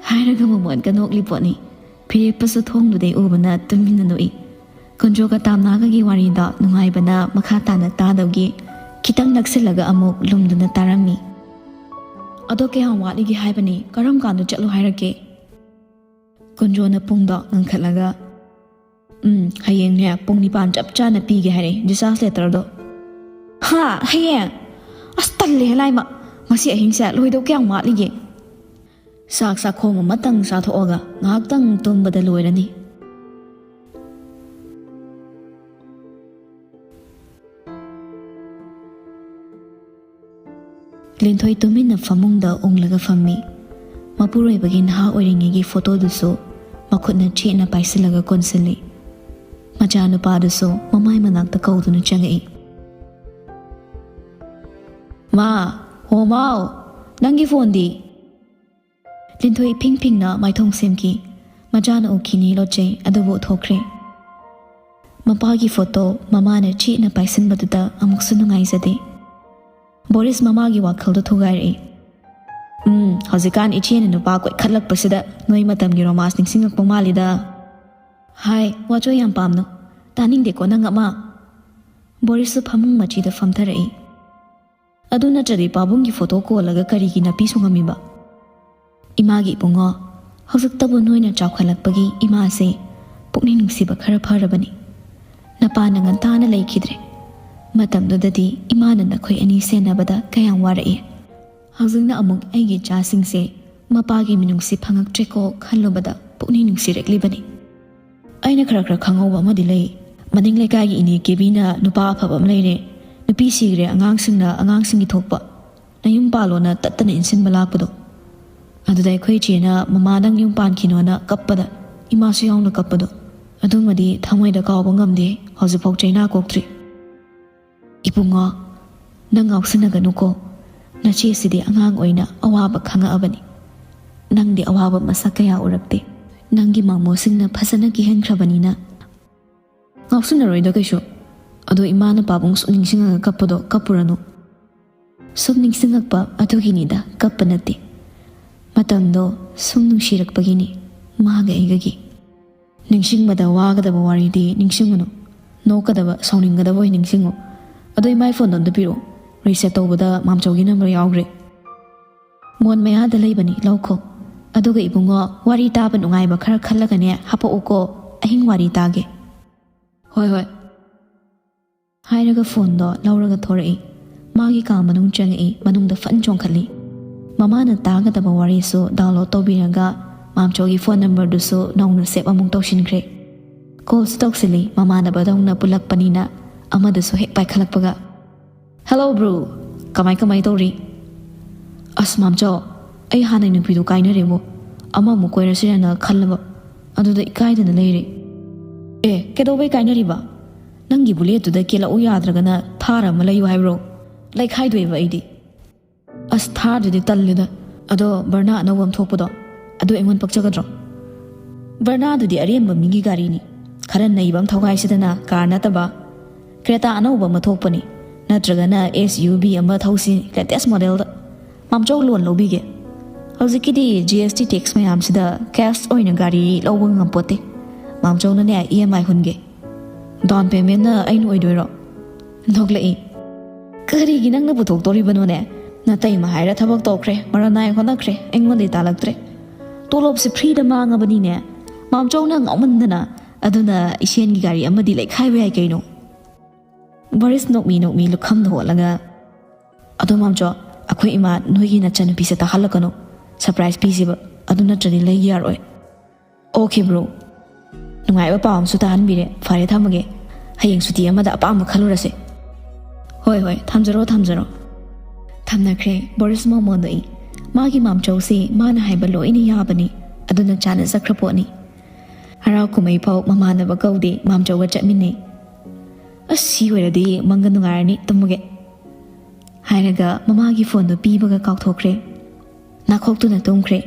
ꯍꯥꯏꯔꯒ ꯃꯃꯣꯟꯒ ꯅꯣꯛꯂꯤ ꯄꯣꯠꯅꯤ꯫ ꯐꯤꯔꯦꯞꯄꯁꯨ ꯊꯣꯡꯗꯨꯗꯩ ꯎꯕꯅ ꯇꯨꯃꯤꯟꯅ ꯅꯣꯛꯏ꯫ ꯀꯨꯟꯖꯣꯒ ꯇꯥꯝꯅꯥꯒꯒꯤ ꯋꯥꯔꯤꯗꯣ ꯅꯨꯡꯉꯥꯏꯕꯅ ꯃꯈꯥ ꯇꯥꯅ ꯇꯥꯗꯧꯒꯤ ꯈꯤꯇꯪ ꯅꯛꯁꯤꯜꯂꯒ ꯑꯃꯨꯛ ꯂꯨꯝꯗꯨꯅ ꯇꯥꯔꯝꯃꯤ꯫ "ꯑꯗꯣ ꯀꯌꯥꯝ ꯋꯥꯠꯂꯤꯒꯦ ꯍꯥꯏꯕꯅꯤ? ꯀꯔꯝ ꯀꯥꯟꯗ ꯆꯠꯂꯣ ꯍꯥꯏꯔꯛꯀꯦ?" ꯀꯨꯟꯖꯣꯅ ꯄꯨꯡꯗꯣ ꯉꯟꯈꯠꯂꯒ, "ꯎꯝ, ꯍꯌꯦꯡꯅꯦ ꯄꯨꯡ ꯅꯤꯄꯥꯟ ꯆꯞ ꯆꯥꯅ ꯄꯤꯒꯦ ꯍꯥꯏꯔꯛꯑꯦ discharge letterꯗꯣ꯫" "ꯍꯥ? ꯍꯌꯦꯡ? ꯑꯁ, ꯇꯜꯂꯦ ꯂꯥꯏꯃ꯫ ꯉꯁꯤ ꯑꯍꯤꯡꯁꯦ ꯂꯣꯏꯗꯧ ꯀꯌꯥꯝ ꯋꯥꯠꯂꯤꯒꯦ?" "ꯆꯥꯛ ꯆꯥꯛꯈꯣꯝ ꯑꯃꯇꯪ ꯆꯥꯊꯣꯛꯑꯒ ꯉꯥꯏꯍꯥꯛꯇꯪ ꯇꯨꯝꯕꯗ ꯂꯣꯏꯔꯅꯤ꯫" ꯂꯤꯟꯊꯣꯏ ꯇꯨꯃꯤꯟꯅ ꯐꯃꯨꯡꯗ ꯎꯪꯂꯒ ꯐꯝꯃꯤ꯫ ꯃꯄꯨꯔꯣꯏꯕꯒꯤ ꯅꯍꯥ ꯑꯣꯏꯔꯤꯉꯩꯒꯤ ꯐꯣꯇꯣꯗꯨꯁꯨ ꯃꯈꯨꯠꯅ ꯆꯦꯠꯅ ꯄꯥꯏꯁꯤꯜꯂꯒ ꯀꯣꯟꯁꯤꯜꯂꯤ꯫ ꯃꯆꯥꯅꯨꯄꯥꯗꯨꯁꯨ ꯃꯃꯥꯏ ꯃꯅꯥꯛꯇ ꯀꯧꯗꯨꯅ ꯆꯪꯉꯛꯏ꯫ "ꯃꯥ, ꯍꯣ ꯃꯥꯎ, ꯅꯪꯒꯤ ꯐꯣꯟꯗꯤ?" ꯂꯤꯟꯊꯣꯏ ꯏꯐꯤꯡ ꯐꯤꯡꯅ ꯃꯥꯏꯊꯣꯡ ꯁꯦꯝꯈꯤ꯫ ꯃꯆꯥꯅ ꯎꯈꯤꯅꯤ ꯂꯣꯠꯆꯩ, ꯑꯗꯨꯕꯨ ꯎꯊꯣꯛꯈ꯭ꯔꯦ꯫ ꯃꯄꯥꯒꯤ ꯐꯣꯇꯣ ꯃꯃꯥꯅ ꯆꯦꯠꯅ ꯄꯥꯏꯁꯤꯟꯕꯗꯨꯗ ꯑꯃꯨꯛꯁꯨ ꯅꯨꯡꯉꯥꯏꯖꯗꯦ꯫ ꯕꯣꯔꯤꯁ ꯃꯃꯥꯒꯤ ꯋꯥꯈꯜꯗꯣ ꯊꯨꯒꯥꯏꯔꯛꯏ꯫ "ꯎꯝ, ꯍꯧꯖꯤꯛꯀꯥꯟ ꯏꯆꯦꯅ ꯅꯨꯄꯥ ꯀꯣꯏꯈꯠꯂꯛꯄꯁꯤꯗ ꯅꯣꯏ ꯃꯇꯝꯒꯤ romance ꯅꯤꯡꯁꯤꯡꯉꯛꯄ ꯃꯥꯜꯂꯤꯗ꯫" ꯍꯥꯏ, ꯋꯥꯆꯣꯏ ꯌꯥꯝ ꯄꯥꯝꯅꯣ? ꯇꯥꯅꯤꯡꯗꯦꯀꯣ ꯅꯪ ꯑꯃ꯫ ꯕꯣꯔꯤꯁꯁꯨ ꯐꯃꯨꯡ ꯃꯆꯤꯗ ꯐꯝꯊꯔꯛꯏ꯫ ꯑꯗꯨ ꯅꯠꯇ꯭ꯔꯗꯤ ꯄꯥꯕꯨꯡꯒꯤ ꯐꯣꯇꯣ ꯀꯣꯜꯂꯒ ꯀꯔꯤꯒꯤ ꯅꯥꯄꯤ ꯁꯨꯡꯉꯝꯃꯤꯕ? ꯏꯃꯥꯒꯤ ꯏꯕꯨꯡꯉꯣ, ꯍꯧꯖꯤꯛꯇꯕꯨ ꯅꯣꯏꯅ ꯆꯥꯎꯈꯠꯂꯛꯄꯒꯤ ꯏꯃꯥꯁꯦ ꯄꯨꯛꯅꯤꯡ ꯅꯨꯡꯁꯤꯕ ꯈꯔ ꯐꯔꯕꯅꯤ꯫ ꯅꯄꯥꯅ ꯉꯟꯇꯥꯅ ꯂꯩꯈꯤꯗ꯭ꯔꯦ꯫ ꯃꯇꯝꯗꯨꯗꯗꯤ ꯏꯃꯥꯅ ꯅꯈꯣꯏ ꯑꯅꯤ ꯁꯦꯟꯅꯕꯗ ꯀꯌꯥꯝ ꯋꯥꯔꯛꯏ꯫ ꯍꯧꯖꯤꯛꯅ ꯑꯃꯨꯛ ꯑꯩꯒꯤ ꯏꯆꯥꯁꯤꯡꯁꯦ ꯃꯄꯥꯒꯤ ꯃꯤꯅꯨꯡꯁꯤ ꯐꯪꯉꯛꯇ꯭ꯔꯦꯀꯣ ꯈꯜꯂꯨꯕꯗ ꯄꯨꯛꯅꯤꯡ ꯅꯨꯡꯁꯤꯔꯛꯂꯤꯕꯅꯤ꯫ ꯑꯩꯅ ꯈꯔ ꯈꯔ ꯈꯪꯍꯧꯕ ꯑꯃꯗꯤ ꯂꯩ꯫ ꯃꯅꯤꯡ ꯂꯩꯀꯥꯏꯒꯤ ꯏꯅꯦ ꯀꯦꯕꯤꯅ ꯅꯨꯄꯥ ꯑꯐꯕ ꯑꯃ ꯂꯩꯔꯦ, ꯅꯨꯄꯤ ꯁꯤꯈ꯭ꯔꯦ, ꯑꯉꯥꯡꯁꯤꯡꯅ ꯑꯉꯥꯡꯁꯤꯡꯒꯤ ꯊꯣꯛꯄ, ꯅꯌꯨꯝ ꯄꯥꯜꯂꯣꯅ ꯇꯠꯇꯅ ꯏꯟꯁꯤꯟꯕ ꯂꯥꯛꯄꯗꯣ꯫ ꯑꯗꯨꯗ ꯑꯩꯈꯣꯏ ꯏꯆꯦꯅ ꯃꯃꯥ ꯅꯪ ꯌꯨꯝ ꯄꯥꯟꯈꯤꯅꯣꯅ ꯀꯞꯄꯗ ꯏꯃꯥꯁꯨ ꯌꯥꯎꯅ ꯀꯞꯄꯗꯣ꯫ ꯑꯗꯨꯃꯗꯤ ꯊꯃꯣꯏꯗ ꯀꯥꯎꯕ ꯉꯝꯗꯦ꯫ ꯍꯧꯖꯤꯛꯐꯥꯎ ꯆꯩꯅꯥ ꯀꯣꯛꯇ꯭ꯔꯤ꯫ ꯏꯕꯨꯡꯉꯣ, ꯅꯪ ꯉꯥꯎꯁꯤꯟꯅꯒꯅꯨꯀꯣ꯫ ꯅꯆꯦꯁꯤꯗꯤ ꯑꯉꯥꯡ ꯑꯣꯏꯅ ꯑꯋꯥꯕ ꯈꯪꯉꯛꯑꯕꯅꯤ꯫ ꯅꯪꯗꯤ ꯑꯋꯥꯕ ꯃꯁꯛ ꯀꯌꯥ ꯎꯔꯛꯇꯦ꯫ ꯅꯪꯒꯤ ꯃꯃꯣꯁꯤꯡꯅ ꯐꯖꯅ ꯀꯤꯍꯟꯈ꯭ꯔꯕꯅꯤꯅ꯫ ꯉꯥꯎꯁꯤꯟꯅꯔꯣꯏꯗ ꯀꯩꯁꯨ꯫ ꯑꯗꯣ ꯏꯃꯥꯅ ꯄꯥꯕꯨꯡ ꯁꯨꯝ ꯅꯤꯡꯁꯤꯡꯉꯒ ꯀꯞꯄꯗꯣ ꯀꯞꯄꯨꯔꯅꯨ꯫ ꯁꯨꯝ ꯅꯤꯡꯁꯤꯡꯉꯛꯄ ꯑꯗꯨꯒꯤꯅꯤꯗ, ꯀꯞꯄ ꯅꯠꯇꯦ꯫ ꯃꯇꯝꯗꯣ ꯁꯨꯝ ꯅꯨꯡꯁꯤꯔꯛꯄꯒꯤꯅꯤ, ꯃꯥꯒ ꯑꯩꯒꯒꯤ꯫ ꯅꯤꯡꯁꯤꯡꯕꯗ ꯋꯥꯒꯗꯕ ꯋꯥꯔꯤꯗꯤ ꯅꯤꯡꯁꯤꯡꯉꯨꯅꯨ꯫ ꯅꯣꯛꯀꯗꯕ, ꯁꯥꯎꯅꯤꯡꯒꯗꯕ ꯑꯣꯏ ꯅꯤꯡꯁꯤꯡꯉꯨ꯫ ꯑꯗꯣ ꯏꯃꯥꯏ ꯐꯣꯟꯗꯣ ꯑꯝꯇ ꯄꯤꯔꯛꯑꯣ꯫ ꯔꯤꯁꯦꯠ ꯇꯧꯕꯗ ꯃꯥꯝꯆꯧꯒꯤ ꯅꯝꯕꯔ ꯌꯥꯎꯈ꯭ꯔꯦ꯫ ꯃꯣꯟ ꯃꯌꯥꯗ ꯂꯩꯕꯅꯤ, ꯂꯧꯈꯣ꯫ ꯑꯗꯨꯒ ꯏꯕꯨꯡꯉꯣ, ꯋꯥꯔꯤ ꯇꯥꯕ ꯅꯨꯡꯉꯥꯏꯕ ꯈꯔ ꯈꯜꯂꯒꯅꯦ ꯍꯥꯄꯛꯎꯀꯣ꯫ ꯑꯍꯤꯡ ꯋꯥꯔꯤ ꯇꯥꯒꯦ꯫ ꯍꯣꯏ, ꯍꯣꯏ꯫ ꯍꯥꯏꯔꯒ ꯐꯣꯟꯗꯣ ꯂꯧꯔꯒ ꯊꯣꯔꯛꯏ꯫ ꯃꯥꯒꯤ ꯀꯥ ꯃꯅꯨꯡ ꯆꯪꯉꯛꯏ, ꯃꯅꯨꯡꯗ ꯐꯟ ꯆꯣꯡꯈꯠꯂꯤ꯫ ꯃꯃꯥꯅ ꯇꯥꯒꯗꯕ ꯋꯥꯔꯤꯁꯨ ꯗꯥꯎꯟꯂꯣꯗ ꯇꯧꯕꯤꯔꯒ ꯃꯥꯝꯆꯧꯒꯤ ꯐꯣꯟ ꯅꯝꯕꯔꯗꯨꯁꯨ ꯅꯧꯅ ꯁꯦꯞ ꯑꯃꯨꯛ ꯇꯧꯁꯤꯟꯈ꯭ꯔꯦ꯫ ꯀꯣꯜꯁꯨ ꯇꯧꯁꯤꯜꯂꯤ, ꯃꯃꯥꯟꯅꯕꯗꯧꯅ ꯄꯨꯜꯂꯛꯄꯅꯤꯅ꯫ ꯑꯃꯗꯨꯁꯨ ꯍꯦꯛ ꯄꯥꯏꯈꯠꯂꯛꯄꯒ, "ꯍꯦꯜꯂꯣ ꯕ꯭ꯔꯣ, ꯀꯃꯥꯏ ꯀꯃꯥꯏ ꯇꯧꯔꯤ?" "ꯑꯁ ꯃꯥꯝꯆꯧ, ꯑꯩ ꯍꯥꯟꯅꯩ ꯅꯨꯄꯤꯗꯨ ꯀꯥꯏꯅꯔꯦꯕꯣ꯫ ꯑꯃꯃꯨꯛ ꯀꯣꯏꯔꯁꯤꯔꯅ ꯈꯜꯂꯕ, ꯑꯗꯨꯗ ꯏꯀꯥꯏꯗꯅ ꯂꯩꯔꯦ꯫" "ꯑꯦ, ꯀꯩꯗꯧꯕꯩ ꯀꯥꯏꯅꯔꯤꯕ? ꯅꯪꯒꯤ ꯕꯨꯂꯦꯠꯇꯨꯗ ꯀꯦꯜꯂꯛꯎ ꯌꯥꯗ꯭ꯔꯒꯅ ꯊꯥꯔ ꯑꯃ ꯂꯩꯌꯨ ꯍꯥꯏꯕ꯭ꯔꯣ? ꯂꯩꯈꯥꯏꯗꯣꯏꯕ ꯑꯩꯗꯤ꯫" "ꯑꯁ, ꯊꯥꯔꯗꯨꯗꯤ ꯇꯜꯂꯦꯗ꯫ ꯑꯗꯣ ꯕꯔꯅꯥ ꯑꯅꯧꯕ ꯑꯃ ꯊꯣꯛꯄꯗꯣ, ꯑꯗꯨ ꯑꯩꯉꯣꯟꯗ ꯄꯛꯆꯒꯗ꯭ꯔꯣ?" "ꯕꯔꯅꯥꯗꯨꯗꯤ ꯑꯔꯦꯝꯕ ꯃꯤꯒꯤ ꯒꯥꯔꯤꯅꯤ꯫ ꯈꯔ ꯅꯩꯕ ꯑꯃ ꯊꯧꯒꯥꯏꯁꯤꯗꯅ, ꯀꯥꯔ ꯅꯠꯇꯕ꯫ ꯀ꯭ꯔꯦꯇꯥ ꯑꯅꯧꯕ ꯑꯃ ꯊꯣꯛꯄꯅꯤ꯫ ꯅꯠꯇ꯭ꯔꯒꯅ ꯑꯦꯁ ꯌꯨ ꯚꯤ ꯑꯃ ꯊꯧꯁꯤ, ꯂꯦꯇꯦꯁ ꯃꯣꯗꯦꯜꯗ꯫ ꯃꯥꯝꯆꯧ, ꯂꯣꯟ ꯂꯧꯕꯤꯒꯦ꯫ ꯍꯧꯖꯤꯛꯀꯤꯗꯤ ꯖꯤ ꯑꯦꯁ ꯇꯤ ꯇꯦꯛꯁ ꯃꯌꯥꯝꯁꯤꯗ ꯀꯦꯁ ꯑꯣꯏꯅ ꯒꯥꯔꯤ ꯂꯧꯕ ꯉꯝꯄꯣꯠꯇꯦ꯫ ꯃꯥꯝꯆꯧꯅꯅꯦ ꯏ ꯑꯦꯝ ꯑꯥꯏ ꯍꯨꯟꯒꯦ꯫ ꯗꯥꯎꯟ ꯄꯦꯃꯦꯟꯅ ꯑꯩꯅ ꯑꯣꯏꯗꯣꯏꯔꯣ? ꯅꯣꯛꯂꯛꯏ꯫ ꯀꯔꯤꯒꯤ ꯅꯪꯅ ꯄꯨꯊꯣꯛꯇꯣꯔꯤꯕꯅꯣꯅꯦ? ꯅꯇꯩꯃ ꯍꯥꯏꯔ ꯊꯕꯛ ꯇꯧꯈ꯭ꯔꯦ, ꯃꯔꯟ ꯅꯥꯏ ꯍꯣꯠꯅꯈ꯭ꯔꯦ, ꯑꯩꯉꯣꯟꯗꯩ ꯇꯥꯜꯂꯛꯇ꯭ꯔꯦ꯫ ꯇꯣꯂꯣꯞꯁꯦ ꯐ꯭ꯔꯤꯗ ꯃꯥꯡꯉꯕꯅꯤꯅꯦ꯫ ꯃꯥꯝꯆꯧꯅ ꯉꯥꯎꯃꯟꯗꯅ꯫ ꯑꯗꯨꯅ ꯏꯁꯦꯟꯒꯤ ꯒꯥꯔꯤ ꯑꯃꯗꯤ ꯂꯩꯈꯥꯏꯕ ꯌꯥꯏ ꯀꯩꯅꯣ꯫ ꯕꯣꯔꯤꯁ ꯅꯣꯛꯃꯤ ꯅꯣꯛꯃꯤ ꯂꯨꯈꯝꯗ ꯍꯣꯠꯂꯒ, "ꯑꯗꯣ ꯃꯥꯝꯆꯧ, ꯑꯩꯈꯣꯏ ꯏꯃꯥ ꯅꯣꯏꯒꯤ ꯅꯆꯟꯅꯨꯄꯤꯁꯦ ꯇꯥꯍꯜꯂꯛꯀꯅꯨ꯫ ꯁꯔꯄ꯭ꯔꯥꯏꯖ ꯄꯤꯁꯤꯕ, ꯑꯗꯨ ꯅꯠꯇ꯭ꯔꯗꯤ ꯂꯩ ꯌꯥꯔꯣꯏ꯫" "ꯑꯣꯀꯦ ꯕ꯭ꯔꯣ, ꯅꯨꯡꯉꯥꯏꯕ ꯄꯥꯎ ꯑꯃꯁꯨ ꯇꯥꯍꯟꯕꯤꯔꯦ꯫ ꯐꯔꯦ, ꯊꯝꯃꯒꯦ꯫ ꯍꯌꯦꯡ ꯁꯨꯇꯤ ꯑꯃꯗ ꯑꯄꯥꯝꯕ ꯈꯜꯂꯨꯔꯁꯦ꯫" "ꯍꯣꯏ ꯍꯣꯏ, ꯊꯝꯖꯔꯣ ꯊꯝꯖꯔꯣ꯫" ꯊꯝꯅꯈ꯭ꯔꯦ꯫ ꯕꯣꯔꯤꯁ ꯃꯣꯃꯣꯟ ꯅꯣꯛꯏ꯫ ꯃꯥꯒꯤ ꯃꯥꯝꯆꯧꯁꯤ ꯃꯥꯅ ꯍꯥꯏꯕ ꯂꯣꯏꯅ ꯌꯥꯕꯅꯤ꯫ ꯑꯗꯨꯅ ꯆꯥꯟꯅꯖꯈ꯭ꯔ ꯄꯣꯠꯅꯤ꯫ ꯍꯔꯥꯎ ꯀꯨꯝꯍꯩ ꯐꯥꯎ ꯃꯃꯥꯟꯅꯕ ꯀꯧꯗꯦ, ꯃꯥꯝꯆꯧꯒ ꯆꯠꯃꯤꯟꯅꯩ꯫ "ꯑꯁ, ꯁꯤ ꯑꯣꯏꯔꯗꯤ ꯃꯪꯒ ꯅꯨꯡꯉꯥꯏꯔꯅꯤ, ꯇꯨꯝꯃꯒꯦ꯫" ꯍꯥꯏꯔꯒ ꯃꯃꯥꯒꯤ ꯐꯣꯟꯗꯨ ꯄꯤꯕꯒ ꯀꯥꯎꯊꯣꯛꯈ꯭ꯔꯦ꯫ ꯅꯥꯈꯣꯛꯇꯨꯅ ꯇꯨꯝꯈ꯭ꯔꯦ꯫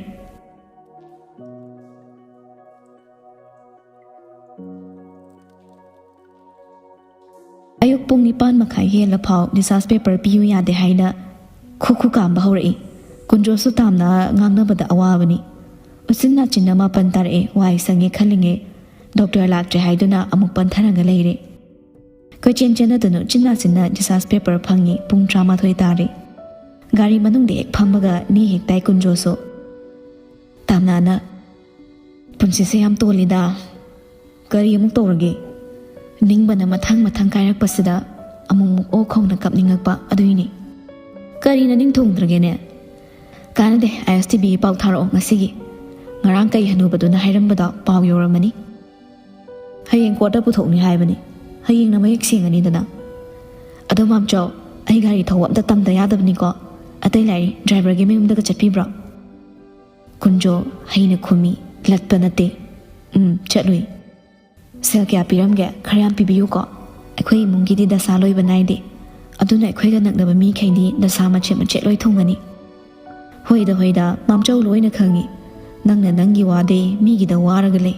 ꯑꯌꯨꯛ ꯄꯨꯡ ꯅꯤꯄꯥꯟ ꯃꯈꯥꯏ ꯍꯦꯜꯂ ꯐꯥꯎ ꯗꯤꯁꯆꯥꯔꯖ ꯄꯦꯄꯔ ꯄꯤꯌꯨ ꯌꯥꯗꯦ ꯍꯥꯏꯅ ꯈꯨ ꯈꯨ ꯀꯥꯝꯕ ꯍꯧꯔꯛꯏ꯫ ꯀꯨꯟꯖꯣꯁꯨ ꯇꯥꯝꯅ ꯉꯥꯡꯅꯕꯗ ꯑꯋꯥꯕꯅꯤ꯫ ꯎꯆꯤꯟ ꯅꯥꯆꯤꯟꯅ ꯃꯥꯄꯟ ꯇꯥꯔꯛꯑꯦ, ꯋꯥꯏ ꯁꯪꯉꯦ ꯈꯜꯂꯤꯉꯩ ꯗꯣꯛꯇꯔ ꯂꯥꯛꯇ꯭ꯔꯦ ꯍꯥꯏꯗꯨꯅ ꯑꯃꯨꯛ ꯄꯟꯊꯔꯒ ꯂꯩꯔꯦ꯫ ꯀꯣꯏꯆꯦꯟ ꯆꯦꯟꯅꯗꯨꯅ ꯎꯆꯤꯟ ꯅꯥꯆꯤꯟꯅ ꯗꯤꯁꯆꯥꯔꯖ ꯄꯦꯄꯔ ꯐꯪꯉꯤ꯫ ꯄꯨꯡ ꯇꯔꯥꯃꯥꯊꯣꯏ ꯇꯥꯔꯦ꯫ ꯒꯥꯔꯤ ꯃꯅꯨꯡꯗ ꯍꯦꯛ ꯐꯝꯕꯒ ꯅꯦ ꯍꯦꯛ ꯇꯥꯏ ꯀꯨꯟꯖꯣꯁꯨ꯫ ꯇꯥꯝꯅꯥꯅ, "ꯄꯨꯟꯁꯤꯁꯦ ꯌꯥꯝ ꯇꯣꯜꯂꯤꯗ꯫ ꯀꯔꯤ ꯑꯃꯨꯛ ꯇꯧꯔꯒꯦ? ꯅꯤꯡꯕꯅ ꯃꯊꯪ ꯃꯊꯪ ꯀꯥꯏꯔꯛꯄꯁꯤꯗ ꯑꯃꯨꯛꯃꯨꯛ ꯑꯣꯛ ꯈꯣꯡꯅ ꯀꯞꯅꯤꯡꯉꯛꯄ ꯑꯗꯨꯏꯅꯤ꯫" "ꯀꯔꯤꯅ ꯅꯤꯡ ꯊꯨꯡꯗ꯭ꯔꯒꯦꯅꯦ?" "ꯀꯥꯟꯅꯗꯦ, ꯑꯥꯏ ꯑꯦꯁ ꯇꯤ ꯚꯤ ꯄꯥꯎ ꯊꯥꯔꯛꯑꯣ ꯉꯁꯤꯒꯤ꯫ ꯉꯔꯥꯡ ꯀꯩ ꯍꯅꯨꯕꯗꯨꯅ ꯍꯥꯏꯔꯝꯕꯗꯣ ꯄꯥꯎ ꯌꯧꯔꯝꯃꯅꯤ꯫ ꯍꯌꯦꯡ ꯀꯣꯔꯠꯇ ꯄꯨꯊꯣꯛꯅꯤ ꯍꯥꯏꯕꯅꯤ꯫ ꯍꯌꯦꯡꯅ ꯃꯌꯦꯛ ꯁꯦꯡꯉꯅꯤꯗꯅ꯫ ꯑꯗꯣ ꯃꯥꯝꯆꯧ, ꯑꯩ ꯒꯥꯔꯤ ꯊꯧꯕ ꯑꯝꯇ ꯇꯝꯗ ꯌꯥꯗꯕꯅꯤꯀꯣ꯫ ꯑꯇꯩ ꯂꯥꯏꯔꯤ, ꯗ꯭ꯔꯥꯏꯚꯔꯒꯤ ꯃꯌꯨꯝꯗꯒ ꯆꯠꯄꯤꯕ꯭ꯔꯣ?" ꯀꯨꯟꯖꯣ ꯍꯩꯅ ꯈꯨꯝꯃꯤ, ꯂꯠꯄ ꯅꯠꯇꯦ꯫ "ꯎꯝ, ꯆꯠꯂꯨꯏ꯫" "ꯁꯦꯜ ꯀꯌꯥ ꯄꯤꯔꯝꯒꯦ? ꯈꯔ ꯌꯥꯝ ꯄꯤꯕꯤꯌꯨꯀꯣ꯫ ꯑꯩꯈꯣꯏ ꯏꯃꯨꯡꯒꯤꯗꯤ ꯗꯁꯥ ꯂꯣꯏꯕ ꯅꯥꯏꯗꯦ꯫ ꯑꯗꯨꯅ ꯑꯩꯈꯣꯏꯒ ꯅꯛꯅꯕ ꯃꯤꯈꯩꯗꯤ ꯗꯁꯥ ꯃꯆꯦꯠ ꯃꯆꯦꯠ ꯂꯣꯏ ꯊꯨꯡꯉꯅꯤ꯫" "ꯍꯣꯏꯗ ꯍꯣꯏꯗ, ꯃꯥꯝꯆꯧ ꯂꯣꯏꯅ ꯈꯪꯉꯤ꯫ ꯅꯪꯅ ꯅꯪꯒꯤ ꯋꯥꯗꯦ, ꯃꯤꯒꯤꯗ ꯋꯥꯔꯒ ꯂꯩ꯫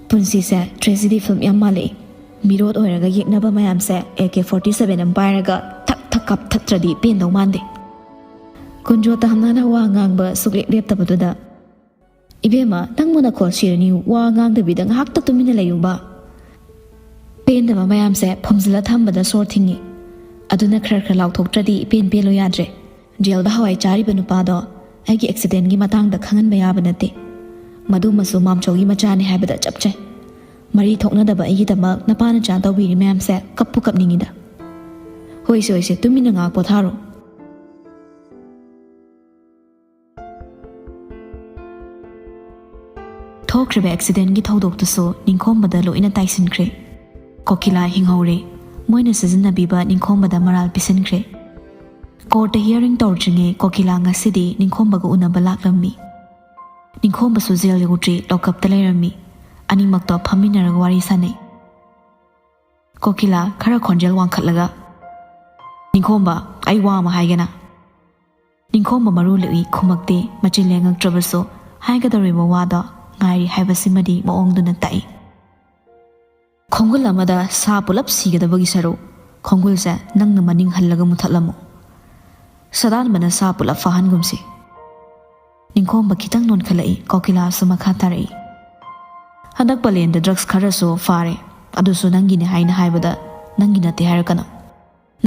ꯄꯨꯟꯁꯤꯁꯦ ꯇ꯭ꯔꯦꯖꯤꯗꯤ ꯐꯤꯂꯝ ꯌꯥꯝ ꯃꯥꯜꯂꯛꯏ꯫ ꯃꯤꯔꯣꯠ ꯑꯣꯏꯔꯒ ꯌꯦꯛꯅꯕ ꯃꯌꯥꯝꯁꯦ ꯑꯦ ꯀꯦ ꯐꯣꯔꯇꯤ ꯁꯚꯦꯟ ꯑꯃ ꯄꯥꯏꯔꯒ ꯊꯛ ꯊꯛ ꯀꯥꯞꯊꯠꯇ꯭ꯔꯗꯤ ꯄꯦꯟꯗꯧ ꯃꯥꯟꯗꯦ꯫" ꯀꯨꯟꯖꯣ ꯇꯥꯝꯅꯥꯅ ꯋꯥ ꯉꯥꯡꯕ ꯁꯨꯛꯂꯦꯞ ꯂꯦꯞꯇꯕꯗꯨꯗ "ꯏꯕꯦꯝꯃ, ꯅꯪꯕꯨ ꯅꯈꯣꯜ ꯁꯤꯔꯅꯤ, ꯋꯥ ꯉꯥꯡꯗꯕꯤꯗ ꯉꯥꯏꯍꯥꯛꯇ ꯇꯨꯃꯤꯟꯅ ꯂꯩꯌꯨꯕ꯫ ꯄꯦꯟꯗꯕ ꯃꯌꯥꯝꯁꯦ ꯐꯨꯝꯖꯤꯜꯂ ꯊꯝꯕꯗ ꯁꯣꯔ ꯊꯤꯡꯉꯤ꯫ ꯑꯗꯨꯅ ꯈꯔ ꯈꯔ ꯂꯥꯎꯊꯣꯛꯇ꯭ꯔꯗꯤ ꯏꯄꯦꯟ ꯄꯦꯜꯂꯨ ꯌꯥꯗ꯭ꯔꯦ꯫ ꯖꯦꯜꯗ ꯍꯋꯥꯏ ꯆꯥꯔꯤꯕ ꯅꯨꯄꯥꯗꯣ ꯑꯩꯒꯤ ꯑꯦꯛꯁꯤꯗꯦꯟꯒꯤ ꯃꯇꯥꯡꯗ ꯈꯪꯍꯟꯕ ꯌꯥꯕ ꯅꯠꯇꯦ꯫ ꯃꯗꯨꯃꯁꯨ ꯃꯥꯝꯆꯧꯒꯤ ꯃꯆꯥꯅꯤ ꯍꯥꯏꯕꯗ ꯆꯞ ꯆꯥꯏ꯫ ꯃꯔꯤ ꯊꯣꯛꯅꯗꯕ ꯑꯩꯒꯤꯗꯃꯛ ꯅꯄꯥ ꯅꯆꯥ ꯇꯧꯕꯤꯔꯤ ꯃꯌꯥꯝꯁꯦ ꯀꯞꯄꯨ ꯀꯞꯅꯤꯡꯉꯤꯗ꯫ ꯍꯣꯏꯁꯦ, ꯍꯣꯏꯁꯦ, ꯇꯨꯃꯤꯟꯅ ꯉꯥꯏꯍꯥꯛ ꯄꯣꯊꯥꯔꯣ"꯫ ꯊꯣꯛꯈ꯭ꯔꯤꯕ ꯑꯦꯛꯁꯤꯗꯦꯟꯒꯤ ꯊꯧꯗꯣꯛꯇꯨꯁꯨ ꯅꯤꯡꯈꯣꯝꯕꯗ ꯂꯣꯏꯅ ꯇꯥꯏꯁꯤꯟꯈ꯭ꯔꯦ꯫ ꯀꯣꯀꯤꯂꯥ ꯍꯤꯡꯍꯧꯔꯦ꯫ ꯃꯣꯏꯅ ꯁꯤꯖꯤꯟꯅꯕꯤꯕ ꯅꯤꯡꯈꯣꯝꯕꯗ ꯃꯔꯥꯜ ꯄꯤꯁꯤꯟꯈ꯭ꯔꯦ꯫ ꯀꯣꯔꯠꯇ ꯍꯤꯌꯔꯤꯡ ꯇꯧꯗ꯭ꯔꯤꯉꯩ ꯀꯣꯀꯤꯂꯥ ꯉꯁꯤꯗꯤ ꯅꯤꯡꯈꯣꯝꯕꯒ ꯎꯅꯕ ꯂꯥꯛꯂꯝꯃꯤ꯫ ꯅꯤꯡꯈꯣꯝꯕꯁꯨ ꯖꯦꯜ ꯌꯧꯗ꯭ꯔꯤ ꯂꯣꯀꯞꯇ ꯂꯩꯔꯝꯃꯤ꯫ ꯑꯅꯤꯃꯛꯇꯣ ꯐꯝꯃꯤꯟꯅꯔꯒ ꯋꯥꯔꯤ ꯁꯥꯟꯅꯩ꯫ ꯀꯣꯀꯤꯂꯥ ꯈꯔ ꯈꯣꯟꯖꯦꯜ ꯋꯥꯡꯈꯠꯂꯒ, "ꯅꯤꯡꯈꯣꯝꯕ, ꯑꯩ ꯋꯥ ꯑꯃ ꯍꯥꯏꯒꯦꯅ"꯫ ꯅꯤꯡꯈꯣꯝꯕ ꯃꯔꯨ ꯂꯨꯏ ꯈꯨꯝꯃꯛꯇꯦ, ꯃꯆꯤꯟ ꯂꯦꯡꯉꯛꯇ꯭ꯔꯕꯁꯨ ꯍꯥꯏꯒꯗꯧꯔꯤꯕ ꯋꯥꯗꯣ ꯉꯥꯏꯔꯤ ꯍꯥꯏꯕꯁꯤꯃꯗꯤ ꯃꯑꯣꯡꯗꯨꯅ ꯇꯥꯛꯏ꯫ "ꯈꯣꯡꯒꯨꯜ ꯑꯃꯗ ꯁꯥ ꯄꯨꯂꯞ ꯁꯤꯒꯗꯕꯒꯤ ꯁꯔꯨꯛ, ꯈꯣꯡꯒꯨꯜꯁꯦ ꯅꯪꯅ ꯃꯅꯤꯡ ꯍꯜꯂꯒ ꯃꯨꯊꯠꯂꯝꯃꯨ꯫ ꯁꯗꯥꯟꯕꯅ ꯁꯥ ꯄꯨꯂꯞ ꯐꯥꯍꯟꯒꯨꯝꯁꯤ"꯫ ꯅꯤꯡꯈꯣꯝꯕ ꯈꯤꯇꯪ ꯅꯣꯟꯈꯠꯂꯛꯏ, ꯀꯣꯀꯤꯂꯥꯁꯨ ꯃꯈꯥ ꯇꯥꯔꯛꯏ꯫ "ꯍꯟꯗꯛ ꯄꯂꯦꯟꯗ ꯗ꯭ꯔꯒꯁ ꯈꯔꯁꯨ ꯐꯥꯔꯦ, ꯑꯗꯨꯁꯨ ꯅꯪꯒꯤꯅꯦ ꯍꯥꯏꯅ ꯍꯥꯏꯕꯗ ꯅꯪꯒꯤ ꯅꯠꯇꯦ ꯍꯥꯏꯔꯛꯀꯅꯨ꯫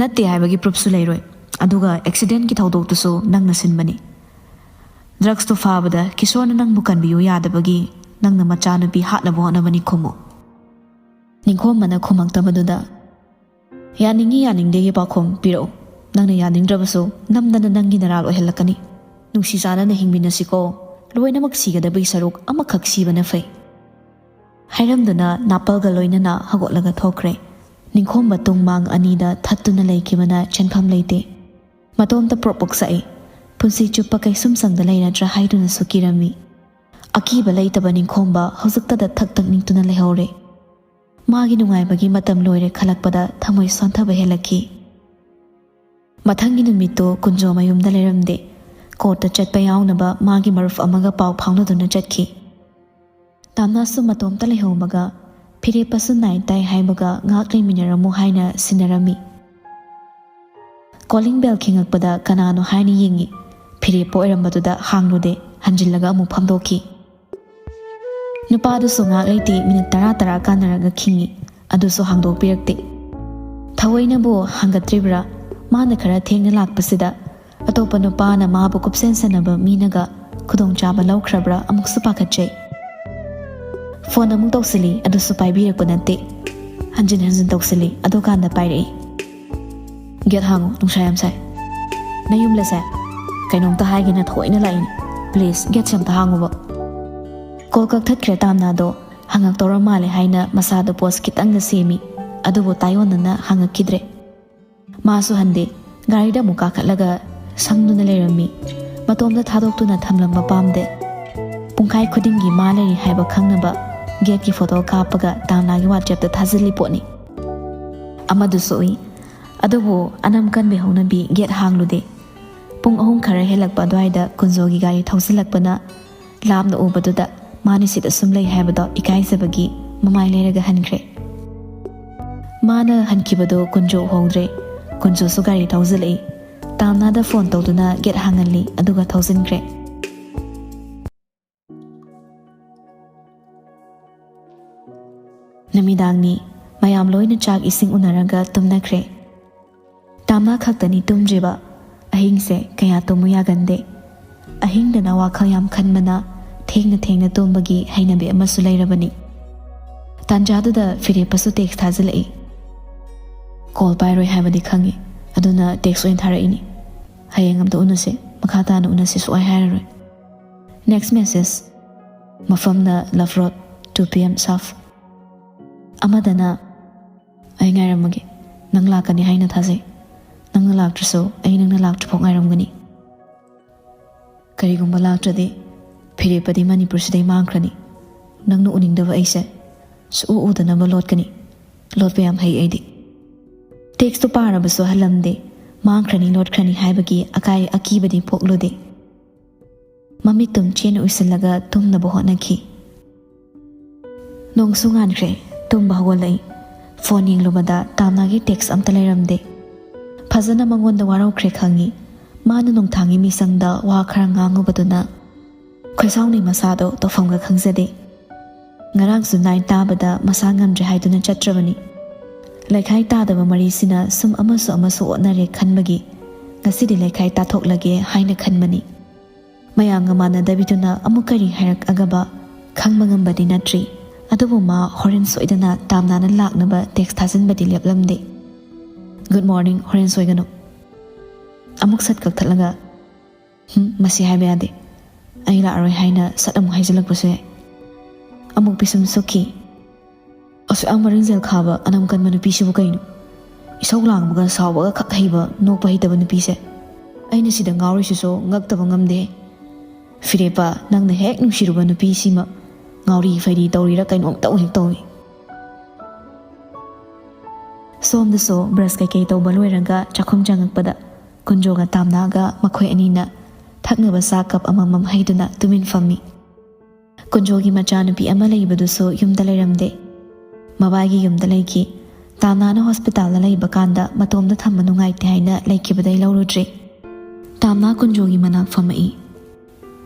ꯅꯠꯇꯦ ꯍꯥꯏꯕꯒꯤ ꯄ꯭ꯔꯨꯐꯁꯨ ꯂꯩꯔꯣꯏ꯫ ꯑꯗꯨꯒ ꯑꯦꯛꯁꯤꯗꯦꯟꯒꯤ ꯊꯧꯗꯣꯛꯇꯨꯁꯨ ꯅꯪꯅ ꯁꯤꯟꯕꯅꯤ꯫ ꯗ꯭ꯔꯒꯁꯇꯨ ꯐꯥꯕꯗ ꯀꯤꯁꯣꯔꯅ ꯅꯪꯕꯨ ꯀꯟꯕꯤꯌꯨ ꯌꯥꯗꯕꯒꯤ ꯅꯪꯅ ꯃꯆꯥꯅꯨꯄꯤ ꯍꯥꯠꯅꯕ ꯍꯣꯠꯅꯕꯅꯤ ꯈꯨꯝꯃꯨ"꯫ ꯅꯤꯡꯈꯣꯝꯕꯅ ꯈꯨꯝꯃꯛꯇꯕꯗꯨꯗ, "ꯌꯥꯅꯤꯡꯉꯤ ꯌꯥꯅꯤꯡꯗꯦꯒꯤ ꯄꯥꯎꯈꯨꯝ ꯄꯤꯔꯛꯎ꯫ ꯅꯪꯅ ꯌꯥꯅꯤꯡꯗ꯭ꯔꯕꯁꯨ ꯅꯝꯗꯅ ꯅꯪꯒꯤ ꯅꯔꯥꯜ ꯑꯣꯏꯍꯜꯂꯛꯀꯅꯤ꯫ ꯅꯨꯡꯁꯤ ꯆꯥꯟꯅꯅ ꯍꯤꯡꯃꯤꯟꯅꯁꯤꯀꯣ꯫ ꯂꯣꯏꯅꯃꯛ ꯁꯤꯒꯗꯕꯒꯤ ꯁꯔꯨꯛ ꯑꯃꯈꯛ ꯁꯤꯕꯅ ꯐꯩ"꯫ ꯍꯥꯏꯔꯝꯗꯨꯅ ꯅꯥꯄꯜꯒ ꯂꯣꯏꯅꯅ ꯍꯧꯒꯠꯂꯒ ꯊꯣꯛꯈ꯭ꯔꯦ꯫ ꯅꯤꯡꯈꯣꯝꯕ ꯇꯨꯡ ꯃꯥꯡ ꯑꯅꯤꯗ ꯊꯠꯇꯨꯅ ꯂꯩꯈꯤꯕꯅ ꯆꯦꯟꯐꯝ ꯂꯩꯇꯦ꯫ ꯃꯇꯣꯝꯇ ꯄ꯭ꯔꯣꯛ ꯄ꯭ꯔꯣꯛ ꯆꯥꯛꯏ꯫ ꯄꯨꯟꯁꯤ ꯆꯨꯞꯄ ꯀꯩꯁꯨꯝꯁꯪꯗ ꯂꯩꯔꯗ꯭ꯔꯥ ꯍꯥꯏꯗꯨꯅꯁꯨ ꯀꯤꯔꯝꯃꯤ꯫ ꯑꯀꯤꯕ ꯂꯩꯇꯕ ꯅꯤꯡꯈꯣꯝꯕ ꯍꯧꯖꯤꯛꯇꯗ ꯊꯛ ꯊꯛ ꯅꯤꯛꯇꯨꯅ ꯂꯩꯍꯧꯔꯦ꯫ ꯃꯥꯒꯤ ꯅꯨꯡꯉꯥꯏꯕꯒꯤ ꯃꯇꯝ ꯂꯣꯏꯔꯦ ꯈꯜꯂꯛꯄꯗ ꯊꯃꯣꯏ ꯁꯣꯟꯊꯕ ꯍꯦꯜꯂꯛꯈꯤ꯫ ꯃꯊꯪꯒꯤ ꯅꯨꯃꯤꯠꯇꯨ ꯀꯨꯟꯖꯣ ꯃꯌꯨꯝꯗ ꯂꯩꯔꯝꯗꯦ꯫ ꯀꯣꯔꯠꯇ ꯆꯠꯄ ꯌꯥꯎꯅꯕ ꯃꯥꯒꯤ ꯃꯔꯨꯞ ꯑꯃꯒ ꯄꯥꯎ ꯐꯥꯎꯅꯗꯨꯅ ꯆꯠꯈꯤ꯫ ꯇꯥꯝꯅꯥꯁꯨ ꯃꯇꯣꯝꯇ ꯂꯩꯍꯧꯕꯒ ꯐꯤꯔꯦꯞꯄꯁꯨ ꯅꯥꯏ ꯇꯥꯏ ꯍꯥꯏꯕꯒ ꯉꯥꯏꯍꯥꯛ ꯂꯩꯃꯤꯟꯅꯔꯝꯃꯨ ꯍꯥꯏꯅ ꯁꯤꯟꯅꯔꯝꯃꯤ꯫ ꯀꯣꯂꯤꯡ ꯕꯦꯜ ꯈꯤꯡꯉꯛꯄꯗ ꯀꯅꯥꯅꯣ ꯍꯥꯏꯅ ꯌꯦꯡꯉꯤ꯫ ꯐꯤꯔꯦꯞꯄ ꯑꯣꯏꯔꯝꯕꯗꯨꯗ ꯍꯥꯡꯂꯨꯗꯦ, ꯍꯟꯖꯤꯜꯂꯒ ꯑꯃꯨꯛ ꯐꯝꯗꯣꯛꯈꯤ꯫ ꯅꯨꯄꯥꯗꯨꯁꯨ ꯉꯥꯏꯍꯥꯛ ꯂꯩꯇꯦ, ꯃꯤꯅꯤꯠ ꯇꯔꯥ ꯇꯔꯥ ꯀꯥꯟꯅꯔꯒ ꯈꯤꯡꯉꯤ, ꯑꯗꯨꯁꯨ ꯍꯥꯡꯗꯣꯛꯄꯤꯔꯛꯇꯦ꯫ ꯊꯑꯣꯏꯅꯕꯨ ꯍꯪꯒꯠꯇ꯭ꯔꯤꯕ꯭ꯔꯥ? ꯃꯥꯅ ꯈꯔ ꯊꯦꯡꯅ ꯂꯥꯛꯄꯁꯤꯗ ꯑꯇꯣꯞꯄ ꯅꯨꯄꯥꯅ ꯃꯥꯕꯨ ꯀꯨꯞꯁꯦꯟ ꯁꯦꯟꯅꯕ ꯃꯤꯅꯒ ꯈꯨꯗꯣꯡꯆꯥꯕ ꯂꯧꯈ꯭ꯔꯕ꯭ꯔꯥ ꯑꯃꯨꯛꯁꯨ ꯄꯥꯈꯠꯆꯩ꯫ ꯐꯣꯟ ꯑꯃꯨꯛ ꯇꯧꯁꯤꯜꯂꯤ, ꯑꯗꯨꯁꯨ ꯄꯥꯏꯕꯤꯔꯛꯄ ꯅꯠꯇꯦ꯫ ꯍꯟꯖꯤꯟ ꯍꯟꯖꯤꯟ ꯇꯧꯁꯤꯜꯂꯤ, ꯑꯗꯨꯀꯥꯟꯗ ꯄꯥꯏꯔꯛꯏ꯫ "ꯒꯦꯠ ꯍꯥꯡꯉꯨ, ꯅꯨꯡꯁꯥ ꯌꯥꯝ ꯁꯥꯏ꯫ ꯅꯌꯨꯝꯂꯁꯦ? ꯀꯩꯅꯣꯝꯇ ꯍꯥꯏꯒꯦꯅ ꯊꯑꯣꯏꯅ ꯂꯥꯛꯏꯅꯤ꯫ ꯄ꯭ꯂꯤꯖ, ꯒꯦꯠꯁꯦ ꯑꯝꯇ ꯍꯥꯡꯉꯨꯕ꯫" ꯀꯣꯜ ꯀꯛꯊꯠꯈ꯭ꯔꯦ ꯇꯥꯝꯅꯥꯗꯣ꯫ ꯍꯪꯉꯛꯇꯧꯔ ꯃꯥꯜꯂꯦ ꯍꯥꯏꯅ ꯃꯁꯥꯗꯣ ꯄꯣꯁ ꯈꯤꯇꯪꯒ ꯁꯦꯝꯃꯤ, ꯑꯗꯨꯕꯨ ꯇꯥꯏꯑꯣꯟꯅꯅ ꯍꯪꯉꯛꯈꯤꯗ꯭ꯔꯦ꯫ ꯃꯥꯁꯨ ꯍꯟꯗꯦ꯫ ꯒꯥꯔꯤꯗ ꯑꯃꯨꯛ ꯀꯥꯈꯠꯂꯒ ꯁꯪꯗꯨꯅ ꯂꯩꯔꯝꯃꯤ꯫ ꯃꯇꯣꯝꯗ ꯊꯥꯗꯣꯛꯇꯨꯅ ꯊꯝꯂꯝꯕ ꯄꯥꯝꯗꯦ꯫ ꯄꯨꯡꯈꯥꯏ ꯈꯨꯗꯤꯡꯒꯤ ꯃꯥ ꯂꯩꯔꯤ ꯍꯥꯏꯕ ꯈꯪꯅꯕ ꯒꯦꯠꯀꯤ ꯐꯣꯇꯣ ꯀꯥꯞꯄꯒ ꯇꯥꯝꯅꯥꯒꯤ ꯋꯥꯆꯦꯞꯇ ꯊꯥꯖꯤꯜꯂꯤ ꯄꯣꯠꯅꯤ꯫ ꯑꯃꯗꯨꯁꯨ ꯎꯏ꯫ ꯑꯗꯨꯕꯨ ꯑꯅꯝ ꯀꯟꯕꯤ ꯍꯧꯅꯕꯤ ꯒꯦꯠ ꯍꯥꯡꯂꯨꯗꯦ꯫ ꯄꯨꯡ ꯑꯍꯨꯝ ꯈꯔ ꯍꯦꯜꯂꯛꯄ ꯑꯗꯨꯋꯥꯏꯗ ꯀꯨꯟꯖꯣꯒꯤ ꯒꯥꯔꯤ ꯊꯧꯖꯤꯜꯂꯛꯄꯅ ꯂꯥꯞꯅ ꯎꯕꯗꯨꯗ ꯃꯥꯅꯤ ꯁꯤꯗ ꯁꯨꯝ ꯂꯩ ꯍꯥꯏꯕꯗꯣ ꯏꯀꯥꯏꯖꯕꯒꯤ ꯃꯃꯥꯏ ꯂꯩꯔꯒ ꯍꯟꯈ꯭ꯔꯦ꯫ ꯃꯥꯅ ꯍꯟꯈꯤꯕꯗꯣ ꯀꯨꯟꯖꯣ ꯎꯍꯧꯗ꯭ꯔꯦ꯫ ꯀꯨꯟꯖꯣꯁꯨ ꯒꯥꯔꯤ ꯊꯧꯖꯤꯜꯂꯛꯏ꯫ ꯇꯥꯝꯅꯥꯗ ꯐꯣꯟ ꯇꯧꯗꯨꯅ ꯒꯦꯠ ꯍꯥꯡꯍꯜꯂꯤ, ꯑꯗꯨꯒ ꯊꯧꯖꯤꯟꯈ꯭ꯔꯦ꯫ ꯅꯨꯃꯤꯗꯥꯡꯅꯤ꯫ ꯃꯌꯥꯝ ꯂꯣꯏꯅ ꯆꯥꯛ ꯏꯁꯤꯡ ꯎꯅꯔꯒ ꯇꯨꯝꯅꯈ꯭ꯔꯦ꯫ ꯇꯥꯝꯅꯥ ꯈꯛꯇꯅꯤ ꯇꯨꯝꯗ꯭ꯔꯤꯕ꯫ ꯑꯍꯤꯡꯁꯦ ꯀꯌꯥ ꯇꯨꯝꯃꯨ ꯌꯥꯒꯟꯗꯦ꯫ ꯑꯍꯤꯡꯗꯅ ꯋꯥꯈꯜ ꯌꯥꯝ ꯈꯟꯕꯅ ꯊꯦꯡꯅ ꯊꯦꯡꯅ ꯇꯨꯝꯕꯒꯤ ꯍꯩꯅꯕꯤ ꯑꯃꯁꯨ ꯂꯩꯔꯕꯅꯤ꯫ ꯇꯥꯟꯖꯥꯗꯨꯗ ꯐꯤꯔꯦꯞꯄꯁꯨ ꯇꯦꯛꯁ ꯊꯥꯖꯤꯜꯂꯛꯏ꯫ ꯀꯣꯜ ꯄꯥꯏꯔꯣꯏ ꯍꯥꯏꯕꯗꯤ ꯈꯪꯉꯤ, ꯑꯗꯨꯅ ꯇꯦꯛꯁ ꯑꯣꯏꯅ ꯊꯥꯔꯛꯏꯅꯤ꯫ "ꯍꯌꯦꯡ ꯑꯝꯇ ꯎꯅꯁꯤ, ꯃꯈꯥ ꯇꯥꯅ ꯎꯅꯁꯤ ꯁꯨꯛꯍꯥꯏ ꯍꯥꯏꯔꯔꯣꯏ꯫" Next message. ꯃꯐꯝꯅ love road, two P M sharp. ꯑꯃꯗꯅ, "ꯑꯩ ꯉꯥꯏꯔꯝꯃꯒꯦ꯫ ꯅꯪ ꯂꯥꯛꯀꯅꯤ ꯍꯥꯏꯅ ꯊꯥꯖꯩ꯫ ꯅꯪꯅ ꯂꯥꯛꯇ꯭ꯔꯁꯨ ꯑꯩ ꯅꯪꯅ ꯂꯥꯛꯇ꯭ꯔꯤꯐꯥꯎ ꯉꯥꯏꯔꯝꯒꯅꯤ꯫ ꯀꯔꯤꯒꯨꯝꯕ ꯂꯥꯛꯇ꯭ꯔꯗꯤ ꯐꯤꯔꯦꯞꯄꯗꯤ ꯃꯅꯤꯄꯨꯔꯁꯤꯗꯩ ꯃꯥꯡꯈ꯭ꯔꯅꯤ꯫ ꯅꯪꯅ ꯎꯅꯤꯡꯗꯕ ꯑꯩꯁꯦ ꯁꯨꯛꯎ ꯎꯗꯅꯕ ꯂꯣꯠꯀꯅꯤ꯫ ꯂꯣꯠꯄ ꯌꯥꯝ ꯍꯩ ꯑꯩꯗꯤ꯫" ꯇꯦꯛꯁꯇꯨ ꯄꯥꯔꯕꯁꯨ ꯍꯜꯂꯝꯗꯦ꯫ ꯃꯥꯡꯈ꯭ꯔꯅꯤ ꯂꯣꯠꯈ꯭ꯔꯅꯤ ꯍꯥꯏꯕꯒꯤ ꯑꯀꯥꯏ ꯑꯀꯤꯕꯗꯤ ꯄꯣꯛꯂꯨꯗꯦ꯫ ꯃꯃꯤꯠ ꯇꯨꯝꯆꯦꯅ ꯎꯏꯁꯤꯜꯂꯒ ꯇꯨꯝꯅꯕ ꯍꯣꯠꯅꯈꯤ꯫ ꯅꯣꯡꯁꯨ ꯉꯥꯟꯈ꯭ꯔꯦ꯫ ꯇꯨꯝꯕ ꯍꯧꯒꯠꯂꯛꯏ꯫ ꯐꯣꯟ ꯌꯦꯡꯂꯨꯕꯗ ꯇꯥꯝꯅꯥꯒꯤ ꯇꯦꯛꯁ ꯑꯝꯇ ꯂꯩꯔꯝꯗꯦ꯫ ꯐꯖꯅ ꯃꯉꯣꯟꯗ ꯋꯥꯔꯧꯈ꯭ꯔꯦ ꯈꯪꯉꯤ꯫ ꯃꯥꯅ ꯅꯣꯡꯊꯥꯡꯒꯤ ꯃꯤꯁꯪꯗ ꯋꯥ ꯈꯔ ꯉꯥꯡꯉꯨꯕꯗꯨꯅ ꯈꯣꯏꯁꯥꯎꯅꯩ ꯃꯁꯥꯗꯣ ꯇꯧꯐꯝꯒ ꯈꯪꯖꯗꯦ꯫ ꯉꯔꯥꯡꯁꯨ ꯅꯥꯏꯠ ꯇꯥꯕꯗ ꯃꯁꯥ ꯉꯝꯗ꯭ꯔꯦ ꯍꯥꯏꯗꯨꯅ ꯆꯠꯇ꯭ꯔꯕꯅꯤ꯫ ꯂꯩꯈꯥꯏ ꯇꯥꯗꯕ ꯃꯔꯤꯁꯤꯅ ꯁꯨꯝ ꯑꯃꯁꯨ ꯑꯃꯁꯨ ꯑꯣꯠꯅꯔꯦ ꯈꯟꯕꯒꯤ ꯉꯁꯤꯗꯤ ꯂꯩꯈꯥꯏ ꯇꯥꯊꯣꯛꯂꯒꯦ ꯍꯥꯏꯅ ꯈꯟꯕꯅꯤ꯫ ꯃꯌꯥꯝꯒ ꯃꯥꯟꯅꯗꯕꯤꯗꯨꯅ ꯑꯃꯨꯛ ꯀꯔꯤ ꯍꯥꯏꯔꯛꯑꯒꯕ ꯈꯪꯕ ꯉꯝꯕꯗꯤ ꯅꯠꯇ꯭ꯔꯤ꯫ ꯑꯗꯨꯕꯨ ꯃꯥ ꯍꯣꯔꯦꯟ ꯁꯣꯏꯗꯅ ꯇꯥꯝꯅꯥꯅ ꯂꯥꯛꯅꯕ ꯇꯦꯛꯁ ꯊꯥꯖꯤꯟꯕꯗꯤ ꯂꯦꯞꯂꯝꯗꯦ꯫ "ꯒꯨꯗ ꯃꯣꯔꯅꯤꯡ, ꯍꯣꯔꯦꯟ ꯁꯣꯏꯒꯅꯨ"꯫ ꯑꯃꯨꯛ ꯁꯠ ꯀꯛꯊꯠꯂꯒ, "ꯍꯨꯝ, ꯃꯁꯤ ꯍꯥꯏꯕ ꯌꯥꯗꯦ꯫ ꯑꯩ ꯂꯥꯛꯑꯔꯣꯏ" ꯍꯥꯏꯅ ꯁꯠ ꯑꯃꯨꯛ ꯍꯥꯏꯖꯤꯜꯂꯛꯄꯁꯨ ꯌꯥꯏ꯫ ꯑꯃꯨꯛ ꯄꯤꯁꯨꯝ ꯁꯨꯛꯈꯤ꯫ "ꯑꯁꯨꯛ ꯌꯥꯝ ꯃꯔꯤꯡꯖꯦꯜ ꯈꯥꯕ ꯑꯅꯝ ꯀꯟꯕ ꯅꯨꯄꯤꯁꯤꯕꯨ ꯀꯩꯅꯣ? ꯏꯁꯧ ꯂꯥꯡꯕꯒ ꯁꯥꯎꯕꯒ ꯈꯛ ꯍꯩꯕ, ꯅꯣꯛꯄ ꯍꯩꯇꯕ ꯅꯨꯄꯤꯁꯦ꯫ ꯑꯩꯅ ꯁꯤꯗ ꯉꯥꯎꯔꯤꯁꯤꯁꯨ ꯉꯛꯇꯕ ꯉꯝꯗꯦ꯫ ꯐꯤꯔꯦꯞꯄ, ꯅꯪꯅ ꯍꯦꯛ ꯅꯨꯡꯁꯤꯔꯨꯕ ꯅꯨꯄꯤꯁꯤꯃ ꯉꯥꯎꯔꯤ ꯐꯩꯔꯤ ꯇꯧꯔꯤꯔ ꯀꯩꯅꯣꯝ ꯇꯧ ꯍꯦꯛ ꯇꯧꯏ"꯫ ꯁꯣꯝꯗꯁꯨ ꯕ꯭ꯔꯁ ꯀꯩꯀꯩ ꯇꯧꯕ ꯂꯣꯏꯔꯒ ꯆꯥꯛꯈꯨꯝ ꯆꯪꯉꯛꯄꯗ ꯀꯨꯟꯖꯣꯒ ꯇꯥꯝꯅꯥꯒ ꯃꯈꯣꯏ ꯑꯅꯤꯅ ꯊꯛꯅꯕ ꯆꯥ ꯀꯞ ꯑꯃꯃꯝ ꯍꯩꯗꯨꯅ ꯇꯨꯃꯤꯟ ꯐꯝꯃꯤ꯫ ꯀꯨꯟꯖꯣꯒꯤ ꯃꯆꯥꯅꯨꯄꯤ ꯑꯃ ꯂꯩꯕꯗꯨꯁꯨ ꯌꯨꯝꯗ ꯂꯩꯔꯝꯗꯦ꯫ ꯃꯕꯥꯏꯒꯤ ꯌꯨꯝꯗ ꯂꯩꯈꯤ꯫ ꯇꯥꯝꯅꯥꯅ ꯍꯣꯁꯄꯤꯇꯥꯜꯗ ꯂꯩꯕ ꯀꯥꯟꯗ ꯃꯇꯣꯝꯗ ꯊꯝꯕ ꯅꯨꯡꯉꯥꯏꯇꯦ ꯍꯥꯏꯅ ꯂꯩꯈꯤꯕꯗꯩ ꯂꯧꯔꯨꯗ꯭ꯔꯦ꯫ ꯇꯥꯝꯅꯥ ꯀꯨꯟꯖꯣꯒꯤ ꯃꯅꯥꯛ ꯐꯝꯃꯛꯏ꯫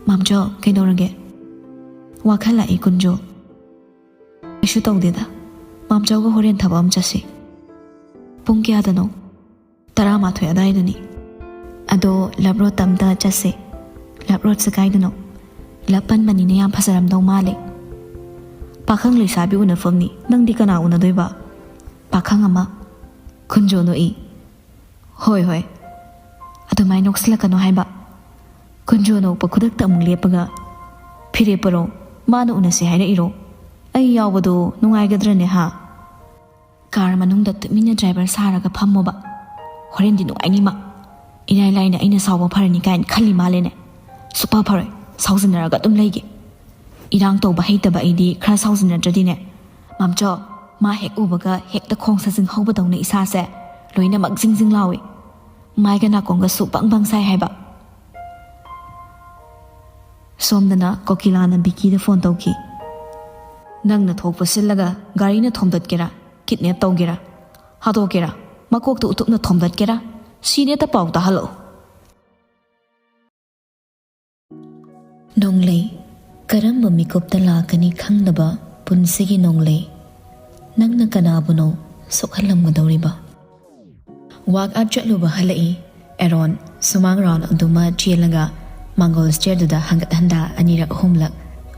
"ꯃꯥꯝꯆꯧ, ꯀꯩꯗꯧꯔꯒꯦ?" ꯋꯥꯈꯜ ꯂꯥꯛꯏ ꯀꯨꯟꯖꯣ꯫ "ꯀꯩꯁꯨ ꯇꯧꯗꯦꯗ꯫ ꯃꯥꯝꯆꯧꯒ ꯍꯣꯔꯦꯟ ꯊꯕꯛ ꯑꯃ ꯆꯠꯁꯤ"꯫ "ꯄꯨꯡ ꯀꯌꯥꯗꯅꯣ?" "ꯇꯔꯥꯃꯥꯊꯣꯏ ꯑꯗꯥꯏꯗꯅꯤ"꯫ "ꯑꯗꯣ ꯂꯞ ꯔꯣꯗ ꯑꯝꯇ ꯆꯠꯁꯦ"꯫ "ꯂꯞ ꯔꯣꯗꯁꯦ ꯀꯥꯏꯗꯅꯣ?" "ꯂꯞ ꯄꯟꯕꯅꯤꯅ ꯌꯥꯝ ꯐꯖꯔꯝꯗꯧ ꯃꯥꯜꯂꯦ"꯫ "ꯄꯥꯈꯪ ꯂꯩꯁꯥꯕꯤ ꯎꯅꯐꯝꯅꯤ, ꯅꯪꯗꯤ ꯀꯅꯥ ꯎꯅꯗꯣꯏꯕ?" "ꯄꯥꯈꯪ ꯑꯃ"꯫ ꯀꯨꯟꯖꯣ ꯅꯣꯛꯏ꯫ "ꯍꯣꯏ ꯍꯣꯏ, ꯑꯗꯨꯃꯥꯏꯅ ꯅꯣꯛꯁꯤꯜꯂꯛꯀꯅꯣ ꯍꯥꯏꯕ"꯫ ꯀꯨꯟꯖꯣ ꯅꯣꯛꯄ ꯈꯨꯗꯛꯇ ꯑꯃꯨꯛ ꯂꯦꯞꯄꯒ, "ꯐꯤꯔꯦꯞꯄꯔꯣ? ꯃꯥꯅ ꯎꯅꯁꯦ ꯍꯥꯏꯔꯛꯏꯔꯣ? ꯑꯩ ꯌꯥꯎꯕꯗꯣ ꯅꯨꯡꯉꯥꯏꯒꯗ꯭ꯔꯅꯦ ꯍꯥ?" ꯀꯥꯔ ꯃꯅꯨꯡꯗ ꯇꯨꯃꯤꯟꯅ ꯗ꯭ꯔꯥꯏꯚꯔ ꯁꯥꯔꯒ ꯐꯝꯃꯣꯕ꯫ "ꯍꯣꯔꯦꯟꯗꯤ ꯅꯨꯡꯉꯥꯏꯅꯤ ꯃꯥ꯫ ꯏꯔꯥꯏ ꯂꯥꯏꯅ ꯑꯩꯅ ꯁꯥꯎꯕ ꯐꯔꯅꯤ ꯀꯥꯏꯅ ꯈꯜꯂꯤ ꯃꯥꯜꯂꯦꯅꯦ꯫ ꯁꯨꯛꯐ ꯐꯔꯣꯏ, ꯁꯥꯎꯖꯤꯟꯅꯔꯒ ꯑꯗꯨꯝ ꯂꯩꯒꯦ꯫ ꯏꯔꯥꯡ ꯇꯧꯕ ꯍꯩꯇꯕ ꯑꯩꯗꯤ ꯈꯔ ꯁꯥꯎꯖꯤꯟꯅꯗ꯭ꯔꯗꯤꯅꯦ꯫ ꯃꯥꯝꯆꯧ, ꯃꯥ ꯍꯦꯛ ꯎꯕꯒ ꯍꯦꯛꯇ ꯈꯣꯡ ꯁꯥꯖꯤꯟ ꯍꯧꯕꯗꯧꯅ ꯏꯁꯥꯁꯦ ꯂꯣꯏꯅꯃꯛ ꯖꯤꯡ ꯖꯤꯡ ꯂꯥꯎꯏ꯫ ꯃꯥꯏꯒ ꯅꯥꯀꯣꯡꯒꯁꯨ ꯕꯪ ꯕꯪ ꯁꯥꯏ ꯍꯥꯏꯕ"꯫ ꯁꯣꯝꯗꯅ ꯀꯣꯀꯤꯂꯥꯅ ꯕꯤꯀꯤꯗ ꯐꯣꯟ ꯇꯧꯈꯤ꯫ "ꯅꯪꯅ ꯊꯣꯛꯄ ꯁꯤꯜꯂꯒ ꯒꯥꯔꯤꯅ ꯊꯣꯝꯗꯠꯀꯦꯔꯥ, ꯀꯤꯗꯅꯦꯞ ꯇꯧꯒꯦꯔꯥ, ꯍꯥꯠꯇꯣꯛꯀꯦꯔꯥ, ꯃꯀꯣꯛꯇ ꯎꯇꯨꯞꯅ ꯊꯣꯝꯗꯠꯀꯦꯔꯥ, ꯁꯤꯅꯦꯇ ꯄꯥꯎ ꯇꯥꯍꯜꯂꯛꯎ"꯫ ꯅꯣꯡꯂꯩ ꯀꯔꯝꯕ ꯃꯤꯀꯨꯞꯇ ꯂꯥꯛꯀꯅꯤ ꯈꯪꯗꯕ ꯄꯨꯟꯁꯤꯒꯤ ꯅꯣꯡꯂꯩ, ꯅꯪꯅ ꯀꯅꯥꯕꯨꯅꯣ ꯁꯣꯛꯍꯜꯂꯝꯒꯗꯧꯔꯤꯕ? ꯋꯥꯛ ꯑꯥꯎꯠ ꯆꯠꯂꯨꯕ ꯍꯜꯂꯛꯏ꯫ ꯑꯦꯔꯣꯟ ꯁꯨꯃꯥꯡ ꯔꯥꯎꯟ ꯑꯗꯨꯃ ꯆꯦꯜꯂꯒ ꯃꯥꯡꯒꯣꯜ ꯁ꯭ꯇꯦꯌꯔꯗꯨꯗ ꯍꯪꯒꯠ ꯍꯟꯗꯥ ꯑꯅꯤꯔꯛ ꯑꯍꯨꯝꯂꯛ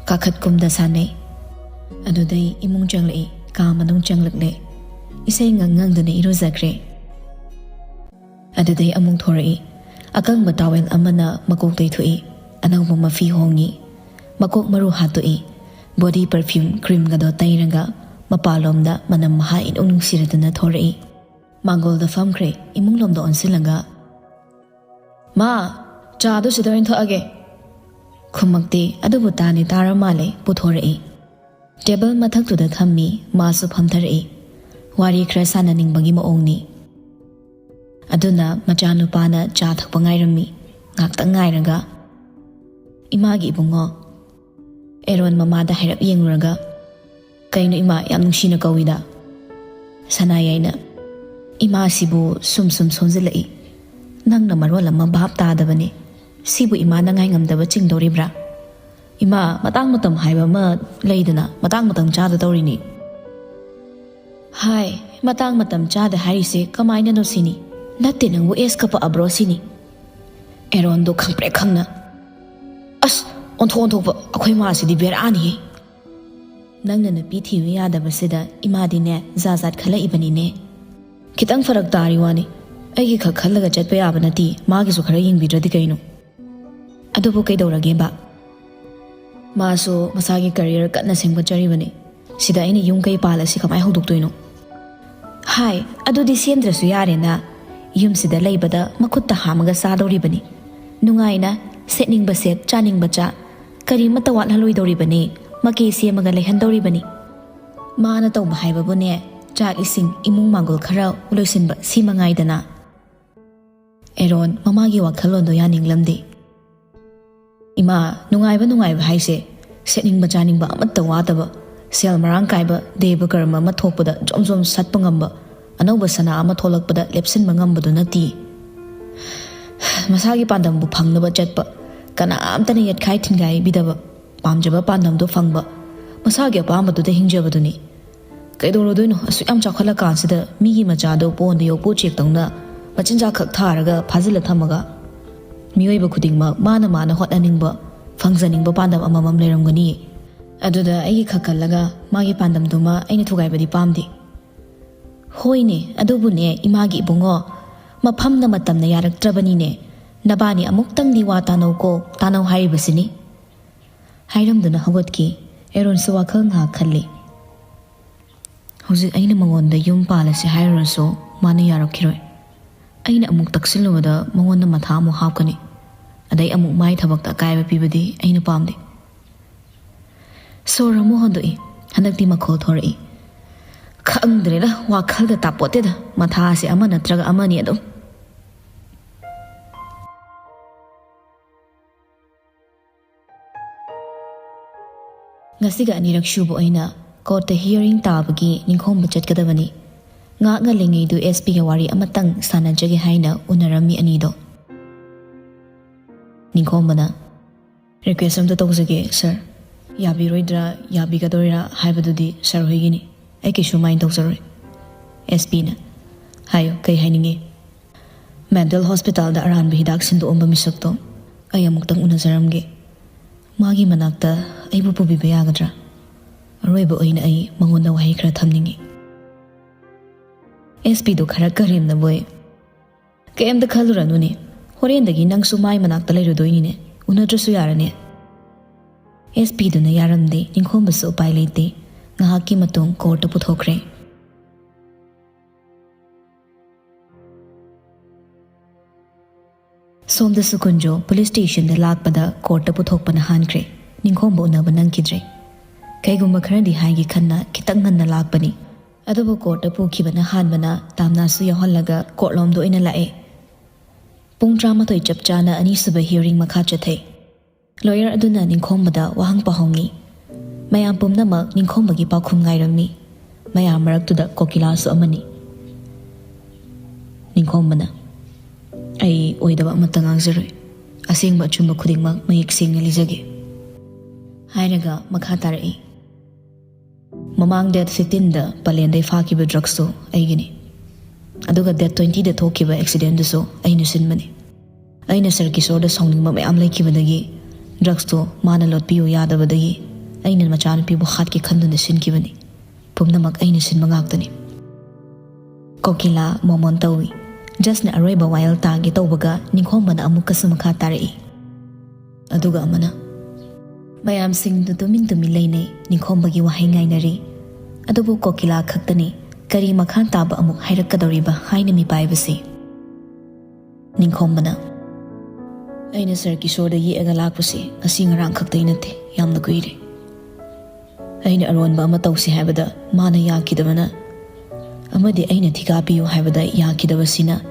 ꯀꯥꯈꯠ ꯀꯨꯝꯗ ꯁꯥꯟꯅꯩ꯫ ꯑꯗꯨꯗꯩ ꯏꯃꯨꯡ ꯆꯪꯂꯛꯏ, ꯀꯥ ꯃꯅꯨꯡ ꯆꯪꯂꯛꯂꯦ꯫ ꯏꯁꯩ ꯉꯪ ꯉꯪꯗꯨꯅ ꯏꯔꯨꯖꯈ꯭ꯔꯦ꯫ ꯑꯗꯨꯗꯩ ꯑꯃꯨꯛ ꯊꯣꯔꯛꯏ꯫ ꯑꯀꯪꯕ ꯇꯥꯋꯦꯜ ꯑꯃꯅ ꯃꯀꯣꯛ ꯇꯩꯊꯣꯛꯏ꯫ ꯑꯅꯧꯕ ꯃꯐꯤ ꯍꯣꯡꯉꯤ꯫ ꯃꯀꯣꯛ ꯃꯔꯨ ꯍꯥꯠꯇꯣꯛꯏ꯫ ꯕꯣꯗꯤ ꯄꯔꯐ꯭ꯌꯨꯝ ꯀ꯭ꯔꯤꯝꯒꯗꯣ ꯇꯩꯔꯒ ꯃꯄꯥꯟꯂꯣꯝꯗ ꯃꯅꯝ ꯃꯍꯥ ꯏꯅꯨꯡ ꯅꯨꯡꯁꯤꯔꯗꯨꯅ ꯊꯣꯔꯛꯏ꯫ ꯃꯥꯡꯒꯣꯜꯗ ꯐꯝꯈ꯭ꯔꯦ, ꯏꯃꯨꯡꯂꯣꯝꯗ ꯑꯣꯟꯁꯤꯜꯂꯒ, "ꯃꯥ, ꯆꯥꯗꯣ ꯁꯤꯗ ꯑꯣꯏꯅ ꯊꯛꯑꯒꯦ"꯫ ꯈꯨꯝꯃꯛꯇꯦ, ꯑꯗꯨꯕꯨ ꯇꯥꯅꯤ ꯇꯥꯔ ꯃꯥꯜꯂꯦ, ꯄꯨꯊꯣꯔꯛꯏ꯫ ꯇꯦꯕꯜ ꯃꯊꯛꯇꯨꯗ ꯊꯝꯃꯤ, ꯃꯥꯁꯨ ꯐꯝꯊꯔꯛꯏ꯫ ꯋꯥꯔꯤ ꯈꯔ ꯁꯥꯟꯅꯅꯤꯡꯕꯒꯤ ꯃꯑꯣꯡꯅꯤ꯫ ꯑꯗꯨꯅ ꯃꯆꯥꯅꯨꯄꯥꯅ ꯆꯥ ꯊꯛꯄ ꯉꯥꯏꯔꯝꯃꯤ꯫ ꯉꯥꯛꯇꯪ ꯉꯥꯏꯔꯒ, "ꯏꯃꯥꯒꯤ ꯏꯕꯨꯡꯉꯣ?" ꯑꯦꯔꯣꯟ ꯃꯃꯥꯗ ꯍꯥꯏꯔꯞ ꯌꯦꯡꯂꯨꯔꯒ, "ꯀꯩꯅꯣ ꯏꯃꯥ, ꯌꯥꯝ ꯅꯨꯡꯁꯤꯅ ꯀꯧꯏꯗ?" ꯁꯅꯥꯌꯥꯏꯅ, "ꯏꯃꯥꯁꯤꯕꯨ ꯁꯨꯝ ꯁꯨꯝ ꯁꯣꯟꯖꯤꯜꯂꯛꯏ꯫ ꯅꯪꯅ ꯃꯔꯣꯜ ꯑꯃ ꯚꯥꯞ ꯇꯥꯗꯕꯅꯤ꯫ ꯁꯤꯕꯨ ꯏꯃꯥꯅ ꯉꯥꯏꯉꯝꯗꯕ ꯆꯤꯡꯗꯧꯔꯤꯕ꯭ꯔꯥ? ꯏꯃꯥ, ꯃꯇꯥꯡ ꯃꯇꯝ ꯍꯥꯏꯕ ꯑꯃ ꯂꯩꯗꯅ, ꯃꯇꯥꯡ ꯃꯇꯝ ꯆꯥꯗ ꯇꯧꯔꯤꯅꯤ"꯫ "ꯍꯥꯏ, ꯃꯇꯥꯡ ꯃꯇꯝ ꯆꯥꯗ ꯍꯥꯏꯔꯤꯁꯦ ꯀꯃꯥꯏꯅꯅꯣ ꯁꯤꯅꯤ? ꯅꯠꯇꯦ, ꯅꯪꯕꯨ ꯑꯦꯁꯀ ꯄꯛꯑꯕ꯭ꯔꯣ ꯁꯤꯅꯤ?" ꯑꯦꯔꯣꯟꯗꯣ ꯈꯪꯄ꯭ꯔꯦꯛ ꯈꯪꯅ, "ꯑꯁ, ꯑꯣꯟꯊꯣꯛ ꯑꯣꯟꯊꯣꯛꯄ, ꯑꯩꯈꯣꯏ ꯃꯥꯁꯤꯗꯤ ꯕꯦꯔꯥꯅꯤꯍꯦ!" "ꯅꯪꯅ ꯅꯨꯄꯤ ꯊꯤꯕ ꯌꯥꯗꯕꯁꯤꯗ ꯏꯃꯥꯗꯤꯅꯦ ꯖꯥꯠ ꯖꯥꯠ ꯈꯜꯂꯛꯏꯕꯅꯤꯅꯦ꯫ ꯈꯤꯇꯪ ꯐꯔꯛ ꯇꯥꯔꯤ ꯋꯥꯅꯤ꯫ ꯑꯩꯒꯤ ꯈꯛ ꯈꯜꯂꯒ ꯆꯠꯄ ꯌꯥꯕ ꯅꯠꯇꯦ, ꯃꯥꯒꯤꯁꯨ ꯈꯔ ꯌꯦꯡꯕꯤꯗ꯭ꯔꯗꯤ ꯀꯩꯅꯣ?" "ꯑꯗꯨꯕꯨ ꯀꯩꯗꯧꯔꯒꯦꯕ?" "ꯃꯥꯁꯨ ꯃꯁꯥꯒꯤ ꯀꯦꯔꯤꯌꯔ ꯀꯟꯅ ꯁꯦꯝꯒꯠꯆꯔꯤꯕꯅꯤ꯫ ꯁꯤꯗ ꯑꯩꯅ ꯌꯨꯝ ꯀꯩ ꯄꯥꯜꯂꯁꯤ ꯀꯃꯥꯏ ꯍꯧꯗꯣꯛꯇꯣꯏꯅꯣ?" "ꯍꯥꯏ, ꯑꯗꯨꯗꯤ ꯁꯦꯝꯗ꯭ꯔꯁꯨ ꯌꯥꯔꯦꯅ꯫ ꯌꯨꯝꯁꯤꯗ ꯂꯩꯕꯗ ꯃꯈꯨꯠꯇ ꯍꯥꯝꯃꯒ ꯆꯥꯗꯧꯔꯤꯕꯅꯤ꯫ ꯅꯨꯡꯉꯥꯏꯅ ꯁꯦꯠꯅꯤꯡꯕ ꯁꯦꯠ, ꯆꯥꯅꯤꯡꯕ ꯆꯥ, ꯀꯔꯤꯃꯠꯇ ꯋꯥꯠꯍꯜꯂꯣꯏꯗꯧꯔꯤꯕꯅꯤ꯫ ꯃꯀꯦ ꯁꯦꯝꯃꯒ ꯂꯩꯍꯟꯗꯧꯔꯤꯕꯅꯤ꯫ ꯃꯥꯅ ꯇꯧꯕ ꯍꯥꯏꯕꯕꯨꯅꯦ, ꯆꯥꯛ ꯏꯁꯤꯡ, ꯏꯃꯨꯡ ꯃꯥꯡꯒꯣꯜ ꯈꯔ ꯂꯣꯏꯁꯤꯟꯕ, ꯁꯤ ꯃꯉꯥꯏꯗꯅ"꯫ ꯑꯦꯔꯣꯟ ꯃꯃꯥꯒꯤ ꯋꯥꯈꯜꯂꯣꯟꯗꯣ ꯌꯥꯅꯤꯡꯂꯝꯗꯦ꯫ "ꯏꯃꯥ, ꯅꯨꯡꯉꯥꯏꯕ ꯅꯨꯡꯉꯥꯏꯕ ꯍꯥꯏꯁꯦ ꯁꯦꯠꯅꯤꯡꯕ ꯆꯥꯅꯤꯡꯕ ꯑꯃꯠꯇ ꯋꯥꯠꯇꯕ, ꯁꯦꯜ ꯃꯔꯥꯡ ꯀꯥꯏꯕ, ꯗꯦꯕ ꯀꯔꯃ ꯑꯃ ꯊꯣꯛꯄꯗ ꯖꯣꯝ ꯖꯣꯝ ꯁꯠꯄ ꯉꯝꯕ, ꯑꯅꯧꯕ ꯁꯅꯥ ꯑꯃ ꯊꯣꯛꯂꯛꯄꯗ ꯂꯦꯞꯁꯤꯟꯕ ꯉꯝꯕꯗꯨ ꯅꯠꯇꯦ꯫ ꯃꯁꯥꯒꯤ ꯄꯥꯟꯗꯝꯕꯨ ꯐꯪꯅꯕ ꯆꯠꯄ, ꯀꯅꯥꯝꯇꯅ ꯌꯦꯠꯈꯥꯏ ꯊꯤꯟꯒꯥꯏꯕꯤꯗꯕ, ꯄꯥꯝꯖꯕ ꯄꯥꯟꯗꯝꯗꯨ ꯐꯪꯕ, ꯃꯁꯥꯒꯤ ꯑꯄꯥꯝꯕꯗꯨꯗ ꯍꯤꯡꯖꯕꯗꯨꯅꯤ꯫ ꯀꯩꯗꯧꯔꯨꯗꯣꯏꯅꯣ? ꯑꯁꯨꯛ ꯌꯥꯝ ꯆꯥꯎꯈꯠꯂꯀꯥꯟꯁꯤꯗ ꯃꯤꯒꯤ ꯃꯆꯥꯗꯣ ꯄꯣꯟꯗ ꯌꯣꯛꯄ ꯎꯆꯦꯛꯇꯧꯅ ꯃꯆꯤꯟꯖꯥꯛ ꯈꯛ ꯊꯥꯔꯒ ꯐꯥꯖꯤꯜꯂ ꯊꯝꯃꯒ? ꯃꯤꯑꯣꯏꯕ ꯈꯨꯗꯤꯡꯃꯛ ꯃꯥꯅ ꯃꯥꯅ ꯍꯣꯠꯅꯅꯤꯡꯕ, ꯐꯪꯖꯅꯤꯡꯕ ꯄꯥꯟꯗꯝ ꯑꯃꯃꯝ ꯂꯩꯔꯝꯒꯅꯤ꯫ ꯑꯗꯨꯗ ꯑꯩꯒꯤ ꯈꯛ ꯀꯜꯂꯒ ꯃꯥꯒꯤ ꯄꯥꯟꯗꯝꯗꯨꯃ ꯑꯩꯅ ꯊꯨꯒꯥꯏꯕꯗꯤ ꯄꯥꯝꯗꯦ꯫ ꯍꯣꯏꯅꯦ, ꯑꯗꯨꯕꯨꯅꯦ, ꯏꯃꯥꯒꯤ ꯏꯕꯨꯡꯉꯣ, ꯃꯐꯝꯅ ꯃꯇꯝꯅ ꯌꯥꯔꯛꯇ꯭ꯔꯕꯅꯤꯅꯦ꯫ ꯅꯕꯥꯅꯤ ꯑꯃꯨꯛꯇꯪꯗꯤ ꯋꯥ ꯇꯥꯅꯧꯀꯣ, ꯇꯥꯅꯧ ꯍꯥꯏꯔꯤꯕꯁꯤꯅꯤ꯫ ꯍꯥꯏꯔꯝꯗꯨꯅ ꯍꯧꯒꯠꯈꯤ꯫ ꯑꯦꯔꯣꯟꯁꯨ ꯋꯥꯈꯜ ꯉꯥꯏꯍꯥꯛ ꯈꯜꯂꯤ꯫ ꯍꯧꯖꯤꯛ ꯑꯩꯅ ꯃꯉꯣꯟꯗ ꯌꯨꯝ ꯄꯥꯜꯂꯁꯦ ꯍꯥꯏꯔꯨꯔꯁꯨ ꯃꯥꯅ ꯌꯥꯔꯛꯈꯤꯔꯣꯏ꯫ ꯑꯩꯅ ꯑꯃꯨꯛ ꯇꯛꯁꯤꯜꯂꯨꯕꯗ ꯃꯉꯣꯟꯗ ꯃꯊꯥ ꯑꯃꯨꯛ ꯍꯥꯞꯀꯅꯤ꯫ ꯑꯗꯩ ꯑꯃꯨꯛ ꯃꯥꯏ ꯊꯕꯛꯇ ꯑꯀꯥꯏꯕ ꯄꯤꯕꯗꯤ ꯑꯩꯅ ꯄꯥꯝꯗꯦ꯫ ꯁꯣꯔ ꯑꯃꯨꯛ ꯍꯣꯟꯗꯣꯛꯏ꯫ ꯍꯟꯗꯛꯇꯤ ꯃꯈꯣꯜ ꯊꯣꯔꯛꯏ꯫ ꯈꯪꯗ꯭ꯔꯦꯗ, ꯋꯥꯈꯜꯒ ꯇꯥꯄꯣꯠꯇꯦꯗ꯫ ꯃꯊꯥꯁꯦ ꯑꯃ ꯅꯠꯇ꯭ꯔꯒ ꯑꯃꯅꯤ ꯑꯗꯨꯝ꯫ ꯉꯁꯤꯒ ꯑꯅꯤꯔꯛ ꯁꯨꯕ ꯑꯣꯏꯅ ꯀꯣꯔꯠꯇ hearing ꯇꯥꯕꯒꯤ ꯅꯤꯡꯈꯣꯝꯕ ꯆꯠꯀꯗꯕꯅꯤ꯫ ꯉꯥꯛ ꯉꯜꯂꯤꯉꯩꯗꯨ S P ꯒ ꯋꯥꯔꯤ ꯑꯃꯇꯪ ꯁꯥꯟꯅꯖꯒꯦ ꯍꯥꯏꯅ ꯎꯅꯔꯝꯃꯤ ꯑꯅꯤꯗꯣ꯫ ꯅꯤꯡꯈꯣꯝꯕꯅ, "Request ꯑꯝꯇ ꯇꯧꯖꯒꯦ, sir꯫ ꯌꯥꯕꯤꯔꯣꯏꯗ꯭ꯔꯥ, ꯌꯥꯕꯤꯒꯗꯣꯏꯔꯥ ꯍꯥꯏꯕꯗꯨꯗꯤ sir ꯍꯣꯏꯒꯤꯅꯤ꯫ ꯑꯩ ꯀꯩꯁꯨ mind ꯇꯧꯖꯔꯣꯏ꯫" S P ꯅ, "ꯍꯥꯏꯌꯨ, ꯀꯩ ꯍꯥꯏꯅꯤꯡꯉꯤ?" "Mental hospital ꯗ ꯑꯔꯥꯟꯕ ꯍꯤꯗꯥꯛ ꯁꯤꯟꯗꯣꯛꯑꯝꯕ ꯃꯤꯁꯛꯇꯣ ꯑꯩ ꯑꯃꯨꯛꯇꯪ ꯎꯅꯖꯔꯝꯒꯦ꯫ ꯃꯥꯒꯤ ꯃꯅꯥꯛꯇ ꯑꯩꯕꯨ ꯄꯨꯕꯤꯕ ꯌꯥꯒꯗ꯭ꯔꯥ? ꯑꯔꯣꯏꯕ ꯑꯣꯏꯅ ꯑꯩ ꯃꯉꯣꯟꯗ ꯋꯥꯍꯩ ꯈꯔ ꯊꯝꯅꯤꯡꯉꯤ꯫" S P ꯗꯣ ꯈꯔ ꯀꯔꯦꯝꯅꯕꯣꯏ, "ꯀꯩꯝꯇ ꯈꯜꯂꯨꯔꯅꯨꯅꯦ, ꯍꯣꯔꯦꯟꯗꯒꯤ ꯅꯪꯁꯨ ꯃꯥꯏ ꯃꯅꯥꯛꯇ ꯂꯩꯔꯨꯗꯣꯏꯅꯤꯅꯦ, ꯎꯅꯗ꯭ꯔꯁꯨ ꯌꯥꯔꯅꯤ꯫" S P ꯗꯨꯅ ꯌꯥꯔꯝꯗꯦ, ꯅꯤꯡꯈꯣꯝꯕꯁꯨ ꯎꯄꯥꯏ ꯂꯩꯇꯦ꯫ ꯉꯥꯏꯍꯥꯛꯀꯤ ꯃꯇꯨꯡ ꯀꯣꯔꯠꯇ ꯄꯨꯊꯣꯛꯈ꯭ꯔꯦ꯫ ꯁꯣꯝꯗꯁꯨ ꯀꯨꯟꯖꯣ ꯄꯨꯂꯤꯁ ꯁ꯭ꯇꯦꯁꯟꯗ ꯂꯥꯛꯄꯗ ꯀꯣꯔꯠꯇ ꯄꯨꯊꯣꯛꯄꯅ ꯍꯥꯟꯈ꯭ꯔꯦ꯫ ꯅꯤꯡꯈꯣꯝꯕ ꯎꯅꯕ ꯅꯪꯈꯤꯗ꯭ꯔꯦ꯫ ꯀꯩꯒꯨꯝꯕ ꯈꯔꯗꯤ ꯍꯥꯏꯒꯦ ꯈꯟꯅ ꯈꯤꯇꯪ ꯉꯟꯅ ꯂꯥꯛꯄꯅꯤ꯫ ꯑꯗꯨꯕꯨ ꯀꯣꯔꯠꯇ ꯄꯨꯈꯤꯕꯅ ꯍꯥꯟꯕꯅ ꯇꯥꯝꯅꯥꯁꯨ ꯌꯥꯎꯍꯜꯂꯒ ꯀꯣꯔꯠꯂꯣꯝꯗ ꯑꯣꯏꯅ ꯂꯥꯛꯑꯦ꯫ ꯄꯨꯡ ꯇꯔꯥꯃꯥꯊꯣꯏ ꯆꯞ ꯆꯥꯅ ꯑꯅꯤꯁꯨꯕ hearing ꯃꯈꯥ ꯆꯠꯊꯩ꯫ Lawyer ꯑꯗꯨꯅ ꯅꯤꯡꯈꯣꯝꯕꯗ ꯋꯥꯍꯪ ꯄꯥꯎꯍꯪꯉꯤ꯫ ꯃꯌꯥꯝ ꯄꯨꯝꯅꯃꯛ ꯅꯤꯡꯈꯣꯝꯕꯒꯤ ꯄꯥꯎꯈꯨꯝ ꯉꯥꯏꯔꯝꯃꯤ꯫ ꯃꯌꯥꯝ ꯃꯔꯛꯇꯨꯗ ꯀꯣꯀꯤꯂꯥꯁꯨ ꯑꯃꯅꯤ꯫ ꯅꯤꯡꯈꯣꯝꯕꯅ, "ꯑꯩ ꯑꯣꯏꯗꯕ ꯑꯃꯠꯇ ꯉꯥꯡꯖꯔꯣꯏ꯫ ꯑꯁꯦꯡꯕ ꯑꯆꯨꯝꯕ ꯈꯨꯗꯤꯡꯃꯛ ꯃꯌꯦꯛ ꯁꯦꯡꯅ ꯂꯤꯖꯒꯦ꯫" ꯍꯥꯏꯔꯒ ꯃꯈꯥ ꯇꯥꯔꯛꯏ꯫ ꯃꯃꯥꯡ ꯗꯦꯠ ꯐꯤꯐꯇꯤꯟꯗ ꯄꯂꯦꯟꯗꯩ ꯐꯥꯈꯤꯕ ꯗ꯭ꯔꯛꯁꯇꯣ ꯑꯩꯒꯤꯅꯤ꯫ ꯑꯗꯨꯒ ꯗꯦꯠ ꯇ꯭ꯋꯦꯟꯇꯤꯗ ꯊꯣꯛꯈꯤꯕ ꯑꯦꯛꯁꯤꯗꯦꯟꯗꯨꯁꯨ ꯑꯩꯅ ꯁꯤꯟꯕꯅꯤ꯫ ꯑꯩꯅ ꯁꯥꯔ ꯀꯤꯁꯣꯔꯗ ꯁꯥꯎꯅꯤꯡꯕ ꯃꯌꯥꯝ ꯂꯩꯈꯤꯕꯗꯒꯤ, ꯗ꯭ꯔꯛꯁꯇꯣ ꯃꯥꯅ ꯂꯣꯠꯄꯤꯌꯨ ꯌꯥꯗꯕꯗꯒꯤ, ꯑꯩꯅ ꯃꯆꯥꯅꯨꯄꯤꯕꯨ ꯍꯥꯠꯀꯦ ꯈꯟꯗꯨꯅ ꯁꯤꯟꯈꯤꯕꯅꯤ꯫ ꯄꯨꯝꯅꯃꯛ ꯑꯩꯅ ꯁꯤꯟꯕ ꯉꯥꯛꯇꯅꯤ꯫ ꯀꯣꯀꯤꯂꯥ ꯃꯣꯃꯣꯟ ꯇꯧꯏ꯫ ꯖꯁꯅ ꯑꯔꯣꯏꯕ ꯋꯥꯌꯦꯜ ꯇꯥꯒꯦ ꯇꯧꯕꯒ ꯅꯤꯡꯈꯣꯝꯕꯅ ꯑꯃꯨꯛꯀꯁꯨ ꯃꯈꯥ ꯇꯥꯔꯛꯏ꯫ ꯑꯗꯨꯒ ꯑꯃꯅ, ꯃꯌꯥꯝꯁꯤꯡꯗꯨ ꯇꯨꯃꯤꯟ ꯇꯨꯃꯤꯟ ꯂꯩꯅꯩ, ꯅꯤꯡꯈꯣꯝꯕꯒꯤ ꯋꯥꯍꯩ ꯉꯥꯏꯅꯔꯤ꯫ ꯑꯗꯨꯕꯨ ꯀꯣꯀꯤꯂꯥ ꯈꯛꯇꯅꯤ ꯀꯔꯤ ꯃꯈꯥ ꯇꯥꯕ ꯑꯃꯨꯛ ꯍꯥꯏꯔꯛꯀꯗꯧꯔꯤꯕ ꯍꯥꯏꯅ ꯃꯤꯄꯥꯏꯕꯁꯤ꯫ ꯅꯤꯡꯈꯣꯝꯕꯅ, ꯑꯩꯅ ꯁꯥꯔ ꯀꯤꯁꯣꯔꯗ ꯌꯦꯛꯑꯒ ꯂꯥꯛꯄꯁꯤ ꯉꯁꯤ ꯉꯔꯥꯡ ꯈꯛꯇꯩ ꯅꯠꯇꯦ, ꯌꯥꯝꯅ ꯀꯨꯏꯔꯦ꯫ ꯑꯩꯅ ꯑꯔꯣꯟꯕ ꯑꯃ ꯇꯧꯁꯤ ꯍꯥꯏꯕꯗ ꯃꯥꯅ ꯌꯥꯈꯤꯗꯕꯅ, ꯑꯃꯗꯤ ꯑꯩꯅ ꯊꯤꯀꯥ ꯄꯤꯌꯨ ꯍꯥꯏꯕꯗ ꯌꯥꯈꯤꯗꯕꯁꯤꯅ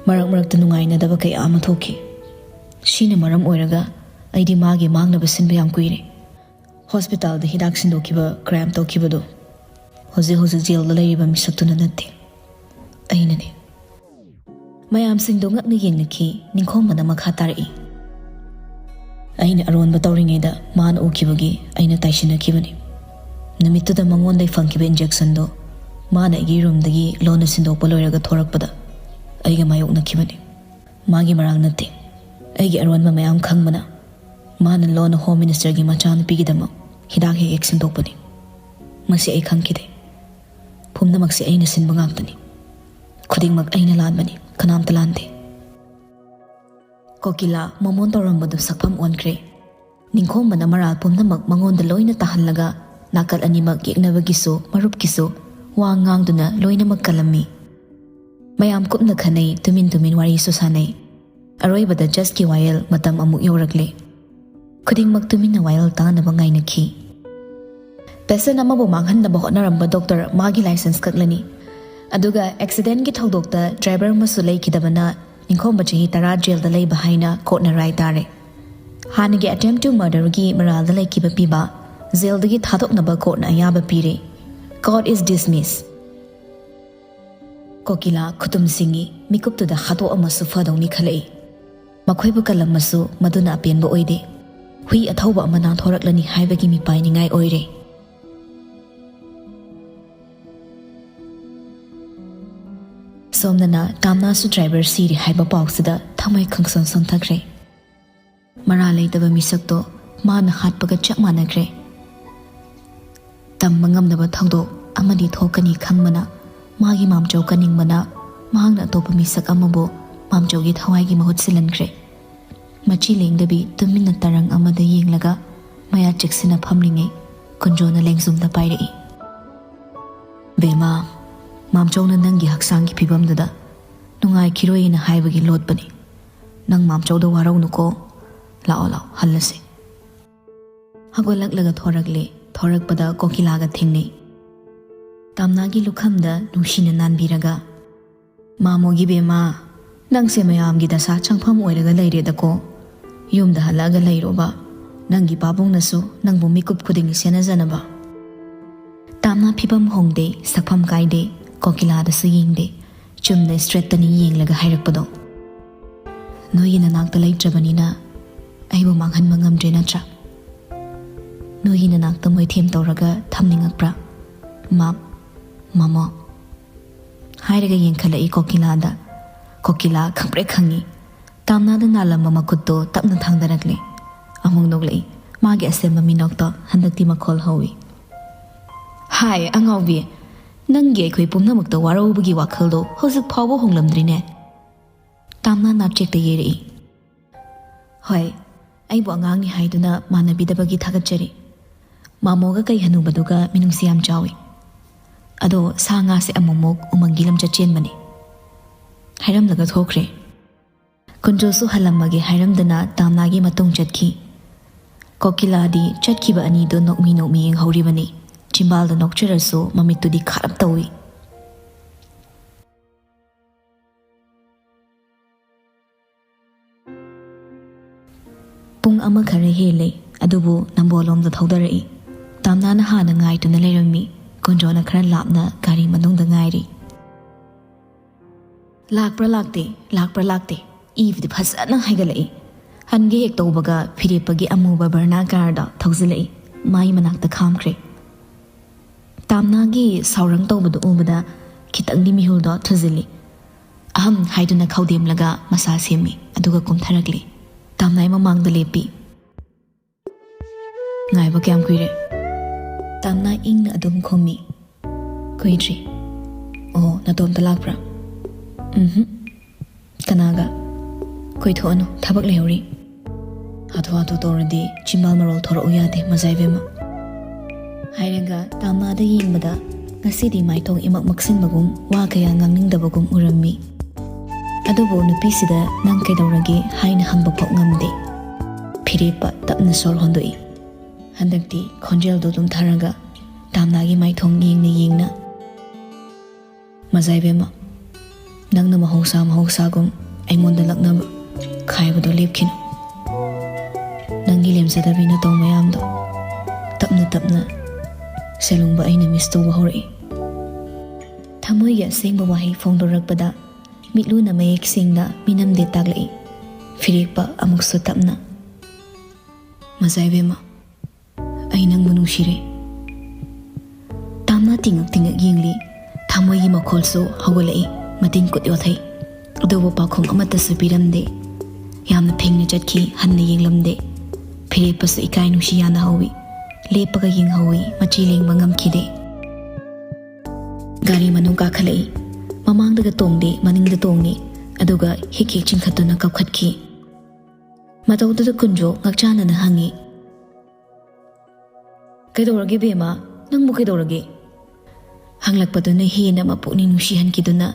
ꯃꯔꯛ ꯃꯔꯛꯇ ꯅꯨꯡꯉꯥꯏꯅꯗꯕ ꯀꯌꯥ ꯑꯃ ꯊꯣꯛꯈꯤ꯫ ꯁꯤꯅ ꯃꯔꯝ ꯑꯣꯏꯔꯒ ꯑꯩꯗꯤ ꯃꯥꯒꯤ ꯃꯥꯡꯅꯕ ꯁꯤꯟꯕ ꯌꯥꯝ ꯀꯨꯏꯔꯦ꯫ ꯍꯣꯁꯄꯤꯇꯥꯜꯗ ꯍꯤꯗꯥꯛ ꯁꯤꯟꯗꯣꯛꯈꯤꯕ, ꯀ꯭ꯔꯥꯏꯝ ꯇꯧꯈꯤꯕꯗꯣ ꯍꯧꯖꯤꯛ ꯍꯧꯖꯤꯛ ꯖꯦꯜꯗ ꯂꯩꯔꯤꯕ ꯃꯤꯁꯛꯇꯨꯅ ꯅꯠꯇꯦ, ꯑꯩꯅꯅꯤ꯫ ꯃꯌꯥꯝꯁꯤꯡꯗꯣ ꯉꯛꯅ ꯌꯦꯡꯅꯈꯤ꯫ ꯅꯤꯡꯈꯣꯝꯕꯅ ꯃꯈꯥ ꯇꯥꯔꯛꯏ, ꯑꯩꯅ ꯑꯔꯣꯟꯕ ꯇꯧꯔꯤꯉꯩꯗ ꯃꯥꯅ ꯎꯈꯤꯕꯒꯤ ꯑꯩꯅ ꯇꯥꯏꯁꯤꯟꯅꯈꯤꯕꯅꯤ꯫ ꯅꯨꯃꯤꯠꯇꯨꯗ ꯃꯉꯣꯟꯗꯩ ꯐꯪꯈꯤꯕ ꯏꯟꯖꯦꯛꯁꯟꯗꯣ ꯃꯥꯅ ꯑꯩꯒꯤ ꯔꯨꯝꯗꯒꯤ ꯂꯣꯟꯅ ꯁꯤꯟꯗꯣꯛꯄ ꯂꯣꯏꯔꯒ ꯊꯣꯔꯛꯄꯗ ꯑꯩꯒ ꯃꯥꯌꯣꯛꯅꯈꯤꯕꯅꯤ꯫ ꯃꯥꯒꯤ ꯃꯔꯥꯜ ꯅꯠꯇꯦ꯫ ꯑꯩꯒꯤ ꯑꯔꯣꯟꯕ ꯃꯌꯥꯝ ꯈꯪꯕꯅ ꯃꯥꯅ ꯂꯣꯟꯅ ꯍꯣꯝ ꯃꯤꯅꯤꯁꯇꯔꯒꯤ ꯃꯆꯥꯅꯨꯄꯤꯒꯤꯗꯃꯛ ꯍꯤꯗꯥꯛ ꯍꯦꯛ ꯍꯦꯛ ꯁꯤꯟꯗꯣꯛꯄꯅꯤ꯫ ꯃꯁꯤ ꯑꯩ ꯈꯪꯈꯤꯗꯦ꯫ ꯄꯨꯝꯅꯃꯛꯁꯦ ꯑꯩꯅ ꯁꯤꯟꯕ ꯉꯥꯛꯇꯅꯤ꯫ ꯈꯨꯗꯤꯡꯃꯛ ꯑꯩꯅ ꯂꯥꯟꯕꯅꯤ, ꯀꯅꯥꯝꯇ ꯂꯥꯟꯗꯦ꯫ ꯀꯣꯀꯤꯂꯥ ꯃꯣꯃꯣꯟ ꯇꯧꯔꯝꯕꯗꯨ ꯁꯛꯐꯝ ꯑꯣꯟꯈ꯭ꯔꯦ꯫ ꯅꯤꯡꯈꯣꯝꯕꯅ ꯃꯔꯥꯜ ꯄꯨꯝꯅꯃꯛ ꯃꯉꯣꯟꯗ ꯂꯣꯏꯅ ꯇꯥꯍꯜꯂꯒ ꯅꯥꯀꯜ ꯑꯅꯤꯃꯛ ꯌꯦꯛꯅꯕꯒꯤꯁꯨ ꯃꯔꯨꯞꯀꯤꯁꯨ ꯋꯥ ꯉꯥꯡꯗꯨꯅ ꯂꯣꯏꯅꯃꯛ ꯀꯜꯂꯝꯃꯤ꯫ ꯃꯌꯥꯝ ꯀꯨꯞꯅ ꯈꯟꯅꯩ, ꯇꯨꯃꯤꯟ ꯇꯨꯃꯤꯟ ꯋꯥꯔꯤꯁꯨ ꯁꯥꯟꯅꯩ꯫ ꯑꯔꯣꯏꯕꯗ ꯖꯁꯀꯤ ꯋꯥꯌꯦꯜ ꯃꯇꯝ ꯑꯃꯨꯛ ꯌꯧꯔꯛꯂꯦ꯫ ꯈꯨꯗꯤꯡꯃꯛ ꯇꯨꯃꯤꯟꯅ ꯋꯥꯌꯦꯜ ꯇꯥꯅꯕ ꯉꯥꯏꯅꯈꯤ꯫ ꯄꯦꯁꯦꯟ ꯑꯃꯕꯨ ꯃꯥꯡꯍꯟꯅꯕ ꯍꯣꯠꯅꯔꯝꯕ ꯗꯣꯛꯇꯔ ꯃꯥꯒꯤ ꯂꯥꯏꯁꯦꯟꯁ ꯀꯛꯂꯅꯤ꯫ ꯑꯗꯨꯒ ꯑꯦꯛꯁꯤꯗꯦꯟꯒꯤ ꯊꯧꯗꯣꯛꯇ ꯗ꯭ꯔꯥꯏꯚꯔ ꯑꯃꯁꯨ ꯂꯩꯈꯤꯗꯕꯅ ꯅꯤꯡꯈꯣꯝꯕ ꯆꯍꯤ ꯇꯔꯥ ꯖꯦꯜꯗ ꯂꯩꯕ ꯍꯥꯏꯅ ꯀꯣꯔꯠꯅ ꯔꯥꯏ ꯇꯥꯔꯦ꯫ ꯍꯥꯟꯅꯒꯤ ꯑꯦꯇꯦꯝ ꯇꯨ ꯃꯔꯗꯔꯒꯤ ꯃꯔꯥꯜꯗ ꯂꯩꯈꯤꯕ ꯄꯤꯕ ꯖꯦꯜꯗꯒꯤ ꯊꯥꯗꯣꯛꯅꯕ ꯀꯣꯔꯠꯅ ꯑꯌꯥꯕ ꯄꯤꯔꯦ꯫ ꯀꯣꯔꯠ ꯏꯁ ꯗꯤꯁꯃꯤꯁ꯫ ꯀꯣꯀꯤꯂꯥ ꯈꯨꯇꯨꯝ ꯁꯤꯡꯉꯤ꯫ ꯃꯤꯀꯨꯞꯇꯨꯗ ꯍꯥꯠꯇꯣꯛꯑꯝꯃꯁꯨ ꯐꯗꯧꯅꯤ ꯈꯜꯂꯛꯏ꯫ ꯃꯈꯣꯏꯕꯨ ꯀꯜꯂꯝꯃꯁꯨ ꯃꯗꯨꯅ ꯑꯄꯦꯟꯕ ꯑꯣꯏꯗꯦ꯫ ꯍꯨꯏ ꯑꯊꯧꯕ ꯑꯃ ꯅꯥꯟꯊꯣꯔꯛꯂꯅꯤ ꯍꯥꯏꯕꯒꯤ ꯃꯤꯄꯥꯏꯅꯤꯡꯉꯥꯏ ꯑꯣꯏꯔꯦ꯫ ꯁꯣꯝꯗꯅ ꯇꯥꯝꯅꯥꯁꯨ ꯗ꯭ꯔꯥꯏꯚꯔ ꯁꯤꯔꯦ ꯍꯥꯏꯕ ꯄꯥꯎꯁꯤꯗ ꯊꯃꯣꯏ ꯈꯪꯁꯣꯟ ꯁꯣꯟꯊꯈ꯭ꯔꯦ꯫ ꯃꯔꯥ ꯂꯩꯇꯕ ꯃꯤꯁꯛꯇꯣ ꯃꯥꯅ ꯍꯥꯠꯄꯒ ꯆꯞ ꯃꯥꯟꯅꯈ꯭ꯔꯦ꯫ ꯇꯝꯕ ꯉꯝꯗꯕ ꯊꯧꯗꯣꯛ ꯑꯃꯗꯤ ꯊꯣꯛꯀꯅꯤ ꯈꯪꯕꯅ ꯃꯥꯒꯤ ꯃꯥꯝꯆꯧ ꯀꯟꯅꯤꯡꯕꯅ ꯃꯍꯥꯛꯅ ꯑꯇꯣꯞꯄ ꯃꯤꯁꯛ ꯑꯃꯕꯨ ꯃꯥꯝꯆꯧꯒꯤ ꯊꯋꯥꯏꯒꯤ ꯃꯍꯨꯠ ꯁꯤꯜꯍꯟꯈ꯭ꯔꯦ꯫ ꯃꯆꯤ ꯂꯦꯡꯗꯕꯤ ꯇꯨꯃꯤꯟꯅ ꯇꯔꯪ ꯑꯃꯗ ꯌꯦꯡꯂꯒ ꯃꯌꯥ ꯆꯦꯛꯁꯤꯟꯅ ꯐꯝꯂꯤꯉꯩ ꯀꯨꯟꯖꯣꯅ ꯂꯦꯡꯖꯨꯝꯗ ꯄꯥꯏꯔꯛꯏ꯫ "ꯕꯦꯃꯥ, ꯃꯥꯝꯆꯧꯅ ꯅꯪꯒꯤ ꯍꯛꯆꯥꯡꯒꯤ ꯐꯤꯕꯝꯗꯨꯗ ꯅꯨꯡꯉꯥꯏꯈꯤꯔꯣꯏꯅ ꯍꯥꯏꯕꯒꯤ ꯂꯣꯠꯄꯅꯤ꯫ ꯅꯪ ꯃꯥꯝꯆꯧꯗ ꯋꯥꯔꯧꯅꯨꯀꯣ꯫ ꯂꯥꯛꯑꯣ, ꯂꯥꯛꯑꯣ, ꯍꯜꯂꯁꯤ꯫" ꯍꯧꯒꯠꯂꯛꯂꯒ ꯊꯣꯔꯛꯂꯦ꯫ ꯊꯣꯔꯛꯄꯗ ꯀꯣꯀꯤꯂꯥꯒ ꯊꯦꯡꯅꯩ꯫ ꯇꯥꯝꯅꯥꯒꯤ ꯂꯨꯈꯝꯗ ꯅꯨꯡꯁꯤꯅ ꯅꯥꯟꯕꯤꯔꯒ, "ꯃꯥꯃꯣꯒꯤ ꯕꯦꯃꯥ, ꯅꯪꯁꯦ ꯃꯌꯥꯝꯒꯤ ꯗꯁꯥ ꯆꯪꯐꯝ ꯑꯣꯏꯔꯒ ꯂꯩꯔꯦꯗꯀꯣ꯫ ꯌꯨꯝꯗ ꯍꯜꯂꯛꯑꯒ ꯂꯩꯔꯣꯕ꯫ ꯅꯪꯒꯤ ꯄꯥꯕꯨꯡꯅꯁꯨ ꯅꯪꯕꯨ ꯃꯤꯀꯨꯞ ꯈꯨꯗꯤꯡꯒꯤ ꯁꯦꯟꯅꯖꯅꯕ꯫" ꯇꯥꯝꯅꯥ ꯐꯤꯕꯝ ꯍꯣꯡꯗꯦ, ꯁꯛꯐꯝ ꯀꯥꯏꯗꯦ, ꯀꯣꯀꯤꯂꯥꯗꯁꯨ ꯌꯦꯡꯗꯦ꯫ ꯆꯨꯝꯅ ꯏꯁꯇ꯭ꯔꯦꯠꯇꯅꯤ ꯌꯦꯡꯂꯒ ꯍꯥꯏꯔꯛꯄꯗꯣ꯫ "ꯅꯣꯏꯒꯤ ꯅꯅꯥꯛꯇ ꯂꯩꯇ꯭ꯔꯕꯅꯤꯅ ꯑꯩꯕꯨ ꯃꯥꯡꯍꯟꯕ ꯉꯝꯗ꯭ꯔꯦ ꯅꯠꯇ꯭ꯔꯥ? ꯅꯣꯏꯒꯤ ꯅꯅꯥꯛꯇ ꯃꯣꯏꯊꯦꯝ ꯇꯧꯔꯒ ꯊꯝꯅꯤꯡꯉꯛꯄ꯭ꯔꯥ? ꯃꯥꯞ, ꯃꯥꯃꯣ꯫" ꯍꯥꯏꯔꯒ ꯌꯦꯡꯈꯠꯂꯛꯏ ꯀꯣꯀꯤꯂꯥꯗ꯫ ꯀꯣꯀꯤꯂꯥ ꯈꯪꯄ꯭ꯔꯦꯛ ꯈꯪꯉꯤ꯫ ꯇꯥꯝꯅꯥꯗ ꯅꯥꯜꯂꯝꯕ ꯃꯈꯨꯠꯇꯣ ꯇꯞꯅ ꯊꯥꯡꯗꯔꯛꯂꯦ꯫ ꯑꯃꯨꯛ ꯅꯣꯛꯂꯛꯏ꯫ ꯃꯥꯒꯤ ꯑꯁꯦꯝꯕ ꯃꯤꯅꯣꯛꯇꯣ ꯍꯟꯗꯛꯇꯤ ꯃꯈꯣꯜ ꯍꯧꯏ꯫ "ꯍꯥꯏ, ꯑꯉꯥꯎꯕꯤ, ꯅꯪꯒꯤ ꯑꯩꯈꯣꯏ ꯄꯨꯝꯅꯃꯛꯇ ꯋꯥꯔꯧꯕꯒꯤ ꯋꯥꯈꯜꯗꯣ ꯍꯧꯖꯤꯛ ꯐꯥꯎꯕ ꯍꯣꯡꯂꯝꯗ꯭ꯔꯤꯅꯦ꯫" ꯇꯥꯝꯅꯥ ꯅꯥꯞꯆꯦꯛꯇ ꯌꯦꯔꯛꯏ꯫ "ꯍꯣꯏ, ꯑꯩꯕꯨ ꯑꯉꯥꯡꯅꯤ ꯍꯥꯏꯗꯨꯅ ꯃꯥꯟꯅꯕꯤꯗꯕꯒꯤ ꯊꯥꯒꯠꯆꯔꯤ꯫ ꯃꯥꯃꯣꯒ ꯀꯩ ꯍꯅꯨꯕꯗꯨꯒ ꯃꯤꯅꯨꯡꯁꯤ ꯌꯥꯝ ꯆꯥꯎꯏ꯫ ꯑꯗꯣ ꯁꯥ ꯉꯥꯁꯦ ꯑꯃꯨꯛꯃꯨꯛ ꯎꯃꯪꯒꯤ ꯂꯝꯆꯠ ꯆꯦꯟꯕꯅꯤ꯫" ꯍꯥꯏꯔꯝꯂꯒ ꯊꯣꯛꯈ꯭ꯔꯦ꯫ ꯀꯨꯟꯖꯣꯁꯨ ꯍꯜꯂꯝꯃꯒꯦ ꯍꯥꯏꯔꯝꯗꯅ ꯇꯥꯝꯅꯥꯒꯤ ꯃꯇꯨꯡ ꯆꯠꯈꯤ꯫ ꯀꯣꯀꯤꯂꯥꯗꯤ ꯆꯠꯈꯤꯕ ꯑꯅꯤꯗꯨ ꯅꯣꯛꯃꯤ ꯅꯣꯛꯃꯤ ꯌꯦꯡꯍꯧꯔꯤꯕꯅꯤ꯫ ꯆꯤꯝꯕꯥꯜꯗ ꯅꯣꯛꯆꯔꯁꯨ ꯃꯃꯤꯠꯇꯨꯗꯤ ꯈꯥꯔꯞ ꯇꯧꯏ꯫ ꯄꯨꯡ ꯑꯃ ꯈꯔ ꯍꯦꯜꯂꯦ, ꯑꯗꯨꯕꯨ ꯅꯝꯕꯣꯜꯂꯣꯝꯗ ꯊꯧꯗꯔꯛꯏ꯫ ꯇꯥꯝꯅꯥꯅ ꯍꯥꯟꯅ ꯉꯥꯏꯗꯨꯅ ꯂꯩꯔꯝꯃꯤ꯫ ꯀꯨꯟꯖꯣꯅ ꯈꯔ ꯂꯥꯞꯅ ꯒꯥꯔꯤ ꯃꯅꯨꯡꯗ ꯉꯥꯏꯔꯤ꯫ "ꯂꯥꯛꯄ꯭ꯔꯥ ꯂꯥꯛꯇꯦ, ꯂꯥꯛꯄ꯭ꯔꯥ ꯂꯥꯛꯇꯦ?" ꯏꯕꯨꯗꯤ ꯐꯖꯅ ꯍꯥꯏꯒꯠꯂꯛꯏ꯫ ꯍꯟꯒꯦ ꯍꯦꯛ ꯇꯧꯕꯒ ꯐꯤꯔꯦꯞꯄꯒꯤ ꯑꯃꯨꯕ ꯕꯔꯅꯥ ꯀꯥꯔꯗꯣ ꯊꯧꯖꯤꯜꯂꯛꯏ꯫ ꯃꯥꯏ ꯃꯅꯥꯛꯇ ꯈꯥꯝꯈ꯭ꯔꯦ꯫ ꯇꯥꯝꯅꯥꯒꯤ ꯁꯥꯎꯔꯪ ꯇꯧꯕꯗꯨ ꯎꯕꯗ ꯈꯤꯇꯪꯗꯤ ꯃꯤꯍꯨꯜꯗꯣ ꯊꯨꯖꯤꯜꯂꯤ꯫ "ꯑꯝ" ꯍꯥꯏꯗꯨꯅ ꯈꯧꯗꯦꯝꯂꯒ ꯃꯁꯥ ꯁꯦꯝꯃꯤ, ꯑꯗꯨꯒ ꯀꯨꯝꯊꯔꯛꯂꯤ꯫ ꯇꯥꯝꯅꯥꯏ ꯃꯃꯥꯡꯗ ꯂꯦꯞꯄꯤ꯫ "ꯉꯥꯏꯕ ꯀꯌꯥꯝ ꯀꯨꯏꯔꯦ?" ꯇꯥꯝꯅꯥ ꯏꯪꯅ ꯑꯗꯨꯝ ꯈꯨꯝꯃꯤ꯫ "ꯀꯨꯏꯗ꯭ꯔꯤ꯫ ꯑꯣ, ꯅꯇꯣꯝꯇ ꯂꯥꯛꯄ꯭ꯔꯥ?" "ꯎꯝꯍꯨꯝ꯫ ꯀꯅꯥꯒ?" "ꯀꯣꯏꯊꯣꯛꯑꯅꯨ, ꯊꯕꯛ ꯂꯩꯍꯧꯔꯤ꯫" "ꯍꯥꯊꯨ ꯍꯥꯊꯨ ꯇꯧꯔꯗꯤ ꯆꯤꯝꯕꯥꯜ ꯃꯔꯣꯜ ꯊꯣꯔꯛꯎ ꯌꯥꯗꯦ, ꯃꯖꯥ ꯏꯕꯦꯝꯃ꯫" ꯍꯥꯏꯔꯒ ꯇꯥꯝꯅꯥꯗ ꯌꯦꯡꯕꯗ ꯉꯁꯤꯗꯤ ꯃꯥꯏꯊꯣꯡ ꯏꯃꯛ ꯃꯛꯁꯤꯟꯕꯒꯨꯝ, ꯋꯥ ꯀꯌꯥ ꯉꯥꯡꯅꯤꯡꯗꯕꯒꯨꯝ ꯎꯔꯝꯃꯤ꯫ ꯑꯗꯨꯕꯨ ꯅꯨꯄꯤꯁꯤꯗ "ꯅꯪ ꯀꯩꯗꯧꯔꯒꯦ?" ꯍꯥꯏꯅ ꯍꯪꯕ ꯐꯥꯎ ꯉꯝꯗꯦ꯫ ꯐꯤꯔꯦꯞꯄ ꯇꯞꯅ ꯁꯣꯔ ꯍꯣꯟꯗꯣꯛꯏ꯫ ꯍꯟꯗꯛꯇꯤ ꯈꯣꯟꯖꯦꯜꯗꯣ ꯇꯨꯝꯊꯔꯒ ꯇꯥꯝꯅꯥꯒꯤ ꯃꯥꯏꯊꯣꯡ ꯌꯦꯡꯅ ꯌꯦꯡꯅ, "ꯃꯖꯥ ꯏꯕꯦꯝꯃ, ꯅꯪꯅ ꯃꯍꯧꯁꯥ ꯃꯍꯧꯁꯥꯒꯨꯝ ꯑꯩꯉꯣꯟꯗ ꯂꯛꯅꯕ ꯈꯥꯏꯕꯗꯣ ꯂꯦꯞꯈꯤꯅꯨ꯫ ꯅꯪꯒꯤ ꯂꯦꯝꯖꯗꯕꯤ ꯅꯇꯧ ꯃꯌꯥꯝꯗꯣ ꯇꯞꯅ ꯇꯞꯅ ꯁꯦꯂꯨꯡꯕ ꯑꯩꯅ ꯃꯤꯁ ꯇꯧꯕ ꯍꯧꯔꯛꯏ꯫" ꯊꯃꯣꯏꯒꯤ ꯑꯁꯦꯡꯕ ꯋꯥꯍꯩ ꯐꯣꯡꯗꯣꯔꯛꯄꯗ ꯃꯤꯠꯂꯨꯅ ꯃꯌꯦꯛ ꯁꯦꯡꯅ ꯃꯤꯅꯝꯗꯦ ꯇꯥꯛꯂꯛꯏ꯫ ꯐꯤꯔꯦꯞꯄ ꯑꯃꯨꯛꯁꯨ ꯇꯞꯅ, "ꯃꯖꯥ ꯏꯕꯦꯝꯃ, ꯑꯩ ꯅꯪꯕꯨ ꯅꯨꯡꯁꯤꯔꯦ꯫" ꯇꯥꯝꯅ ꯇꯤꯡꯉꯛ ꯇꯤꯡꯉꯛ ꯌꯦꯡꯂꯤ꯫ ꯊꯃꯣꯏꯒꯤ ꯃꯈꯣꯜꯁꯨ ꯍꯧꯒꯠꯂꯛꯏ꯫ ꯃꯇꯤꯟ ꯀꯨꯠ ꯌꯣꯠꯊꯩ꯫ ꯑꯗꯨꯕꯨ ꯄꯥꯎꯈꯨꯝ ꯑꯃꯠꯇꯁꯨ ꯄꯤꯔꯝꯗꯦ꯫ ꯌꯥꯝꯅ ꯐꯦꯡꯅ ꯆꯠꯈꯤ, ꯍꯟꯅ ꯌꯦꯡꯂꯝꯗꯦ꯫ ꯐꯤꯔꯦꯞꯄꯁꯨ ꯏꯀꯥꯏ ꯅꯨꯡꯁꯤ ꯌꯥꯅꯍꯧꯏ꯫ ꯂꯦꯞꯄꯒ ꯌꯦꯡꯍꯧꯏ, ꯃꯆꯤ ꯂꯦꯡꯕ ꯉꯝꯈꯤꯗꯦ꯫ ꯒꯥꯔꯤ ꯃꯅꯨꯡ ꯀꯥꯈꯠꯂꯛꯏ꯫ ꯃꯃꯥꯡꯗꯒ ꯇꯣꯡꯗꯦ, ꯃꯅꯤꯡꯗ ꯇꯣꯡꯉꯤ꯫ ꯑꯗꯨꯒ ꯍꯤꯛ ꯍꯤꯛ ꯆꯤꯡꯈꯠꯇꯨꯅ ꯀꯞꯈꯠꯈꯤ꯫ ꯃꯇꯧꯗꯨꯗ ꯀꯨꯟꯖꯣ ꯉꯛꯆꯥꯟꯅꯅ ꯍꯪꯉꯤ, "ꯀꯩꯗꯧꯔꯒꯦ ꯕꯦꯝꯃ? ꯅꯪꯕꯨ ꯀꯩꯗꯧꯔꯒꯦ?" ꯍꯪꯂꯛꯄꯗꯨꯅ ꯍꯦꯟꯅ ꯃꯄꯨꯛꯅꯤꯡ ꯅꯨꯡꯁꯤꯍꯟꯈꯤꯗꯨꯅ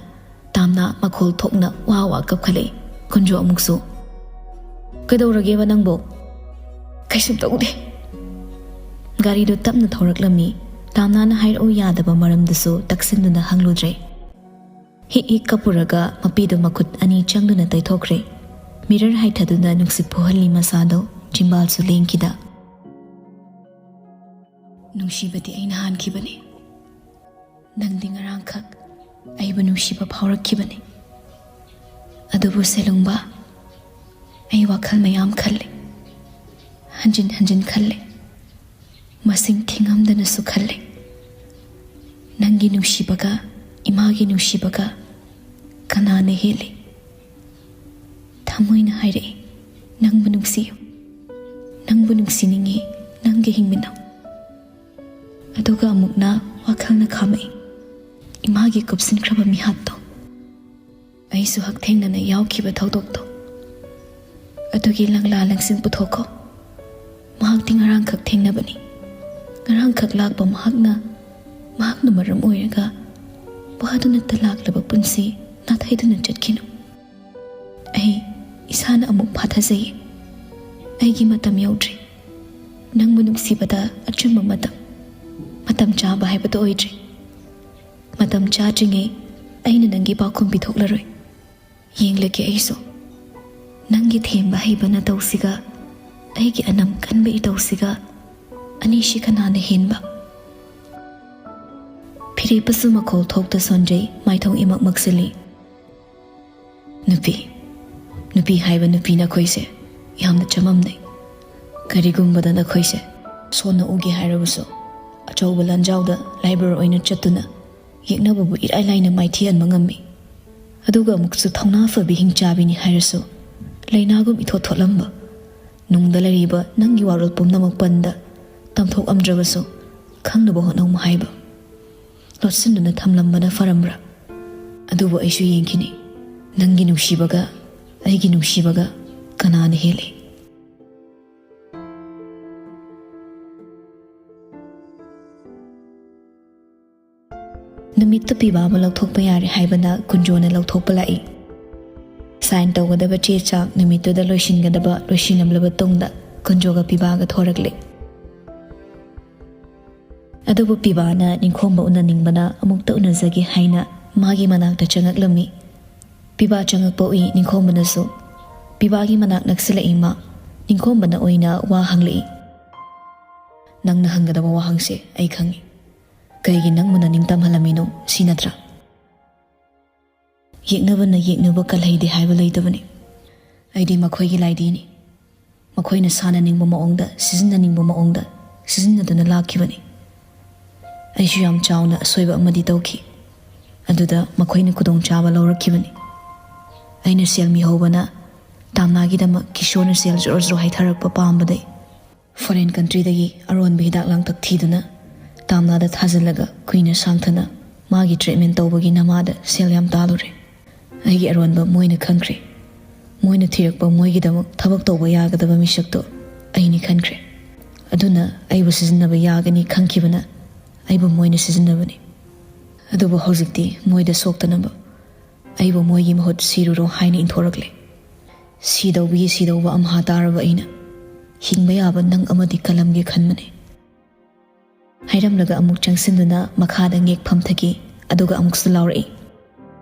ꯇꯥꯝꯅ ꯃꯈꯣꯜ ꯊꯣꯛꯅ ꯋꯥ ꯋꯥ ꯀꯞꯈꯠꯂꯛꯏ꯫ ꯀꯨꯟꯖꯣ ꯑꯃꯨꯛꯁꯨ, "ꯀꯩꯗꯧꯔꯒꯦꯕ ꯅꯪꯕꯣ?" "ꯀꯩꯁꯨꯝ ꯇꯧꯗꯦ꯫" ꯒꯥꯔꯤꯗꯨ ꯇꯞꯅ ꯊꯧꯔꯛꯂꯝꯃꯤ꯫ ꯇꯥꯝꯅꯥꯅ ꯍꯥꯏꯔꯛꯎ ꯌꯥꯗꯕ ꯃꯔꯝꯗꯨꯁꯨ ꯇꯛꯁꯤꯟꯗꯨꯅ ꯍꯪꯂꯨꯗ꯭ꯔꯦ꯫ ꯍꯤꯛ ꯍꯤꯛ ꯀꯞꯄꯨꯔꯒ ꯃꯄꯤꯗꯨ ꯃꯈꯨꯠ ꯑꯅꯤ ꯆꯪꯗꯨꯅ ꯇꯩꯊꯣꯛꯈ꯭ꯔꯦ꯫ ꯃꯤꯔꯔ ꯍꯥꯏꯊꯗꯨꯅ ꯅꯨꯡꯁꯤꯠ ꯐꯨꯍꯜꯂꯤ ꯃꯁꯥꯗꯣ, ꯆꯤꯝꯕꯥꯜꯁꯨ ꯂꯦꯡꯈꯤꯗ꯫ "ꯅꯨꯡꯁꯤꯕꯗꯤ ꯑꯩꯅ ꯍꯥꯟꯈꯤꯕꯅꯤ꯫ ꯅꯪꯗꯤ ꯉꯔꯥꯡꯈꯛ ꯑꯩꯕꯨ ꯅꯨꯡꯁꯤꯕ ꯐꯥꯎꯔꯛꯈꯤꯕꯅꯤ꯫ ꯑꯗꯨꯕꯨ ꯁꯦꯂꯨꯡꯕ, ꯑꯩ ꯋꯥꯈꯜ ꯃꯌꯥꯝ ꯈꯜꯂꯦ꯫ ꯍꯟꯖꯤꯟ ꯍꯟꯖꯤꯟ ꯈꯜꯂꯦ꯫ ꯃꯁꯤꯡ ꯊꯤꯉꯝꯗꯅꯁꯨ ꯈꯜꯂꯦ꯫ ꯅꯪꯒꯤ ꯅꯨꯡꯁꯤꯕꯒ ꯏꯃꯥꯒꯤ ꯅꯨꯡꯁꯤꯕꯒ ꯀꯅꯥꯅ ꯍꯦꯜꯂꯤ? ꯊꯃꯣꯏꯅ ꯍꯥꯏꯔꯛꯏ, "ꯅꯪꯕꯨ ꯅꯨꯡꯁꯤꯌꯨ, ꯅꯪꯕꯨ ꯅꯨꯡꯁꯤꯅꯤꯡꯉꯤ, ꯅꯪꯒ ꯍꯤꯡꯃꯤꯟꯅꯧ"꯫ ꯑꯗꯨꯒ ꯑꯃꯨꯛꯅ ꯋꯥꯈꯜꯅ ꯈꯥꯝꯃꯛꯏ, ꯏꯃꯥꯒꯤ ꯀꯨꯞꯁꯤꯟꯈ꯭ꯔꯕ ꯃꯤꯍꯥꯠꯇꯣ꯫ ꯑꯩꯁꯨ ꯍꯛꯊꯦꯡꯅꯅ ꯌꯥꯎꯈꯤꯕ ꯊꯧꯗꯣꯛꯇꯣ꯫ ꯑꯗꯨꯒꯤ ꯂꯪꯂꯥ ꯂꯪꯁꯤꯟ ꯄꯨꯊꯣꯛꯈꯣ꯫ ꯃꯍꯥꯛꯇꯤ ꯉꯔꯥꯡꯈꯛ ꯊꯦꯡꯅꯕꯅꯤ꯫ ꯉꯔꯥꯡꯈꯛ ꯂꯥꯛꯄ ꯃꯍꯥꯛꯅ, ꯃꯍꯥꯛꯅ ꯃꯔꯝ ꯑꯣꯏꯔꯒ ꯋꯥꯗꯨꯅꯇ ꯂꯥꯛꯂꯕ ꯄꯨꯟꯁꯤ ꯅꯥꯊꯩꯗꯨꯅ ꯆꯠꯈꯤꯅꯨ꯫ ꯑꯩ ꯏꯁꯥꯅ ꯑꯃꯨꯛ ꯐꯥꯊꯖꯩꯌꯦ꯫ ꯑꯩꯒꯤ ꯃꯇꯝ ꯌꯧꯗ꯭ꯔꯤ꯫ ꯅꯪꯕꯨ ꯅꯨꯡꯁꯤꯕꯗ ꯑꯆꯨꯝꯕ ꯃꯇꯝ, ꯃꯇꯝ ꯆꯥꯕ ꯍꯥꯏꯕꯗꯨ ꯑꯣꯏꯗ꯭ꯔꯤ꯫ ꯃꯇꯝ ꯆꯥꯗ꯭ꯔꯤꯉꯩ ꯑꯩꯅ ꯅꯪꯒꯤ ꯄꯥꯎꯈꯨꯝ ꯄꯤꯊꯣꯛꯂꯔꯣꯏ꯫ ꯌꯦꯡꯂꯒꯦ ꯑꯩꯁꯨ꯫ ꯅꯪꯒꯤ ꯊꯦꯝꯕ ꯍꯩꯕ ꯅꯇꯧꯁꯤꯒ ꯑꯩꯒꯤ ꯑꯅꯝ ꯀꯟꯕ ꯏꯇꯧꯁꯤꯒ ꯑꯅꯤꯁꯤ ꯀꯅꯥꯅ ꯍꯦꯟꯕ? ꯐꯤꯔꯦꯞꯄꯁꯨ ꯃꯈꯣꯜ ꯊꯣꯛꯇ ꯁꯣꯟꯖꯩ, ꯃꯥꯏꯊꯣꯡ ꯏꯃꯛ ꯃꯛꯁꯤꯜꯂꯤ꯫ ꯅꯨꯄꯤ, ꯅꯨꯄꯤ ꯍꯥꯏꯕ ꯅꯨꯄꯤ ꯅꯈꯣꯏꯁꯦ ꯌꯥꯝꯅ ꯆꯃꯝꯅꯩ꯫ ꯀꯔꯤꯒꯨꯝꯕꯗ ꯅꯈꯣꯏꯁꯦ ꯁꯣꯟꯅ ꯎꯒꯦ ꯍꯥꯏꯔꯕꯁꯨ, ꯑꯆꯧꯕ ꯂꯥꯟꯖꯥꯎꯗ ꯂꯥꯏꯕ꯭ꯔ ꯑꯣꯏꯅ ꯆꯠꯇꯨꯅ ꯌꯦꯛꯅꯕꯕꯨ ꯏꯔꯥꯏ ꯂꯥꯏꯅ ꯃꯥꯏꯊꯤꯍꯟꯕ ꯉꯝꯃꯤ꯫ ꯑꯗꯨꯒ ꯑꯃꯨꯛꯁꯨ ꯊꯧꯅꯥ ꯐꯕꯤ ꯍꯤꯡꯆꯥꯕꯤꯅꯤ ꯍꯥꯏꯔꯁꯨ, ꯂꯩꯅꯥꯒꯨꯝ ꯏꯊꯣꯠ ꯊꯣꯠꯂꯝꯕ, ꯅꯨꯡꯗ ꯂꯩꯔꯤꯕ ꯅꯪꯒꯤ ꯋꯥꯔꯣꯜ ꯄꯨꯝꯅꯃꯛ ꯄꯟꯗ ꯇꯝꯊꯣꯛꯂꯝꯗ꯭ꯔꯕꯁꯨ, ꯈꯪꯅꯕ ꯍꯣꯠꯅꯧ ꯍꯥꯏꯕ꯫ ꯂꯣꯠꯁꯤꯟꯗꯨꯅ ꯊꯝꯂꯝꯕꯅ ꯐꯔꯝꯕ꯭ꯔꯥ? ꯑꯗꯨꯕꯨ ꯑꯩꯁꯨ ꯌꯦꯡꯈꯤꯅꯤ, ꯅꯪꯒꯤ ꯅꯨꯡꯁꯤꯕꯒ ꯑꯩꯒꯤ ꯅꯨꯡꯁꯤꯕꯒ ꯀꯅꯥꯅ ꯍꯦꯜꯂꯤ? ꯅꯨꯃꯤꯠꯇꯨ ꯄꯤꯕꯥꯕꯨ ꯂꯧꯊꯣꯛꯄ ꯌꯥꯔꯦ ꯍꯥꯏꯕꯅ ꯀꯨꯟꯖꯣꯅ ꯂꯧꯊꯣꯛꯄ ꯂꯥꯛꯏ꯫ ꯁꯥꯏꯟ ꯇꯧꯒꯗꯕ ꯆꯦ ꯆꯥꯡ ꯅꯨꯃꯤꯠꯇꯨꯗ ꯂꯣꯏꯁꯤꯟꯒꯗꯕ ꯂꯣꯏꯁꯤꯜꯂꯝꯂꯕ ꯇꯨꯡꯗ ꯀꯨꯟꯖꯣꯒ ꯄꯤꯕꯥꯒ ꯊꯣꯔꯛꯂꯦ꯫ ꯑꯗꯨꯕꯨ ꯄꯤꯕꯥꯅ ꯅꯤꯡꯈꯣꯝꯕ ꯎꯅꯅꯤꯡꯕꯅ ꯑꯃꯨꯛꯇ ꯎꯅꯖꯒꯦ ꯍꯥꯏꯅ ꯃꯥꯒꯤ ꯃꯅꯥꯛꯇ ꯆꯪꯉꯛꯂꯝꯃꯤ꯫ ꯄꯤꯕꯥ ꯆꯪꯉꯛꯄ ꯎꯏ ꯅꯤꯡꯈꯣꯝꯕꯅꯁꯨ꯫ ꯄꯤꯕꯥꯒꯤ ꯃꯅꯥꯛ ꯅꯛꯁꯤꯜꯂꯛꯏ ꯃꯥ꯫ ꯅꯤꯡꯈꯣꯝꯕꯅ ꯑꯣꯏꯅ ꯋꯥ ꯍꯪꯂꯛꯏ꯫ "ꯅꯪꯅ ꯍꯪꯒꯗꯕ ꯋꯥꯍꯪꯁꯦ ꯑꯩ ꯈꯪꯉꯤ꯫ ꯀꯩꯒꯤ ꯅꯪꯕꯨ ꯅꯅꯤꯡ ꯇꯝꯍꯜꯂꯝꯃꯤꯅꯣ, ꯁꯤ ꯅꯠꯇ꯭ꯔꯥ?" ꯌꯦꯛꯅꯕꯅ ꯌꯦꯛꯅꯕ ꯀꯜꯍꯩꯗꯦ ꯍꯥꯏꯕ ꯂꯩꯇꯕꯅꯤ꯫ ꯑꯩꯗꯤ ꯃꯈꯣꯏꯒꯤ ꯂꯥꯏꯙꯤꯅꯤ꯫ ꯃꯈꯣꯏꯅ ꯁꯥꯟꯅꯅꯤꯡꯕ ꯃꯑꯣꯡꯗ, ꯁꯤꯖꯤꯟꯅꯅꯤꯡꯕ ꯃꯑꯣꯡꯗ ꯁꯤꯖꯤꯟꯅꯗꯨꯅ ꯂꯥꯛꯈꯤꯕꯅꯤ꯫ ꯑꯩꯁꯨ ꯌꯥꯝ ꯆꯥꯎꯅ ꯑꯁꯣꯏꯕ ꯑꯃꯗꯤ ꯇꯧꯈꯤ꯫ ꯑꯗꯨꯗ ꯃꯈꯣꯏꯅ ꯈꯨꯗꯣꯡꯆꯥꯕ ꯂꯧꯔꯛꯈꯤꯕꯅꯤ꯫ ꯑꯩꯅ ꯁꯦꯜ ꯃꯤꯍꯧꯕꯅ ꯇꯥꯝꯅꯥꯒꯤꯗꯃꯛ ꯀꯤꯁꯣꯔꯅ ꯁꯦꯜ ꯖꯣꯔꯣ ꯖꯣꯔꯣ ꯍꯩꯊꯔꯛꯄ ꯄꯥꯝꯕꯗꯩ ꯐꯣꯔꯦꯟ ꯀꯟꯇ꯭ꯔꯤꯗꯒꯤ ꯑꯔꯣꯟꯕ ꯍꯤꯗꯥꯛ ꯂꯥꯡꯊꯛ ꯊꯤꯗꯨꯅ ꯇꯥꯝꯅꯥꯗ ꯊꯥꯖꯤꯜꯂꯒ ꯀꯨꯏꯅ ꯁꯥꯡꯊꯅ ꯃꯥꯒꯤ ꯇ꯭ꯔꯤꯠꯃꯦꯟ ꯇꯧꯕꯒꯤ ꯅꯃꯥꯗ ꯁꯦꯜ ꯌꯥꯝ ꯇꯥꯜꯂꯨꯔꯦ꯫ ꯑꯩꯒꯤ ꯑꯔꯣꯟꯕ ꯃꯣꯏꯅ ꯈꯪꯈ꯭ꯔꯦ꯫ ꯃꯣꯏꯅ ꯊꯤꯔꯛꯄ ꯃꯣꯏꯒꯤꯗꯃꯛ ꯊꯕꯛ ꯇꯧꯕ ꯌꯥꯒꯗꯕ ꯃꯤꯁꯛꯇꯣ ꯑꯩꯅꯤ ꯈꯟꯈ꯭ꯔꯦ꯫ ꯑꯗꯨꯅ ꯑꯩꯕꯨ ꯁꯤꯖꯤꯟꯅꯕ ꯌꯥꯒꯅꯤ ꯈꯟꯈꯤꯕꯅ ꯑꯩꯕꯨ ꯃꯣꯏꯅ ꯁꯤꯖꯤꯟꯅꯕꯅꯤ꯫ ꯑꯗꯨꯕꯨ ꯍꯧꯖꯤꯛꯇꯤ ꯃꯣꯏꯗ ꯁꯣꯛꯇꯅꯕ ꯑꯩꯕꯨ ꯃꯣꯏꯒꯤ ꯃꯍꯨꯠ ꯁꯤꯔꯨꯔꯣ ꯍꯥꯏꯅ ꯏꯟꯊꯣꯔꯛꯂꯦ꯫ ꯁꯤꯗꯧꯕꯒꯤ ꯁꯤꯗꯧꯕ ꯑꯝꯍꯥ ꯇꯥꯔꯕ ꯑꯩꯅ ꯍꯤꯡꯕ ꯌꯥꯕ ꯅꯪ ꯑꯃꯗꯤ ꯀꯜꯂꯝꯒꯦ ꯈꯟꯕꯅꯦ꯫ ꯍꯥꯏꯔꯝꯂꯒ ꯑꯃꯨꯛ ꯆꯪꯁꯤꯟꯗꯨꯅ ꯃꯈꯥꯗ ꯉꯦꯛ ꯐꯝꯊꯈꯤ꯫ ꯑꯗꯨꯒ ꯑꯃꯨꯛꯁꯨ ꯂꯥꯎꯔꯛꯏ,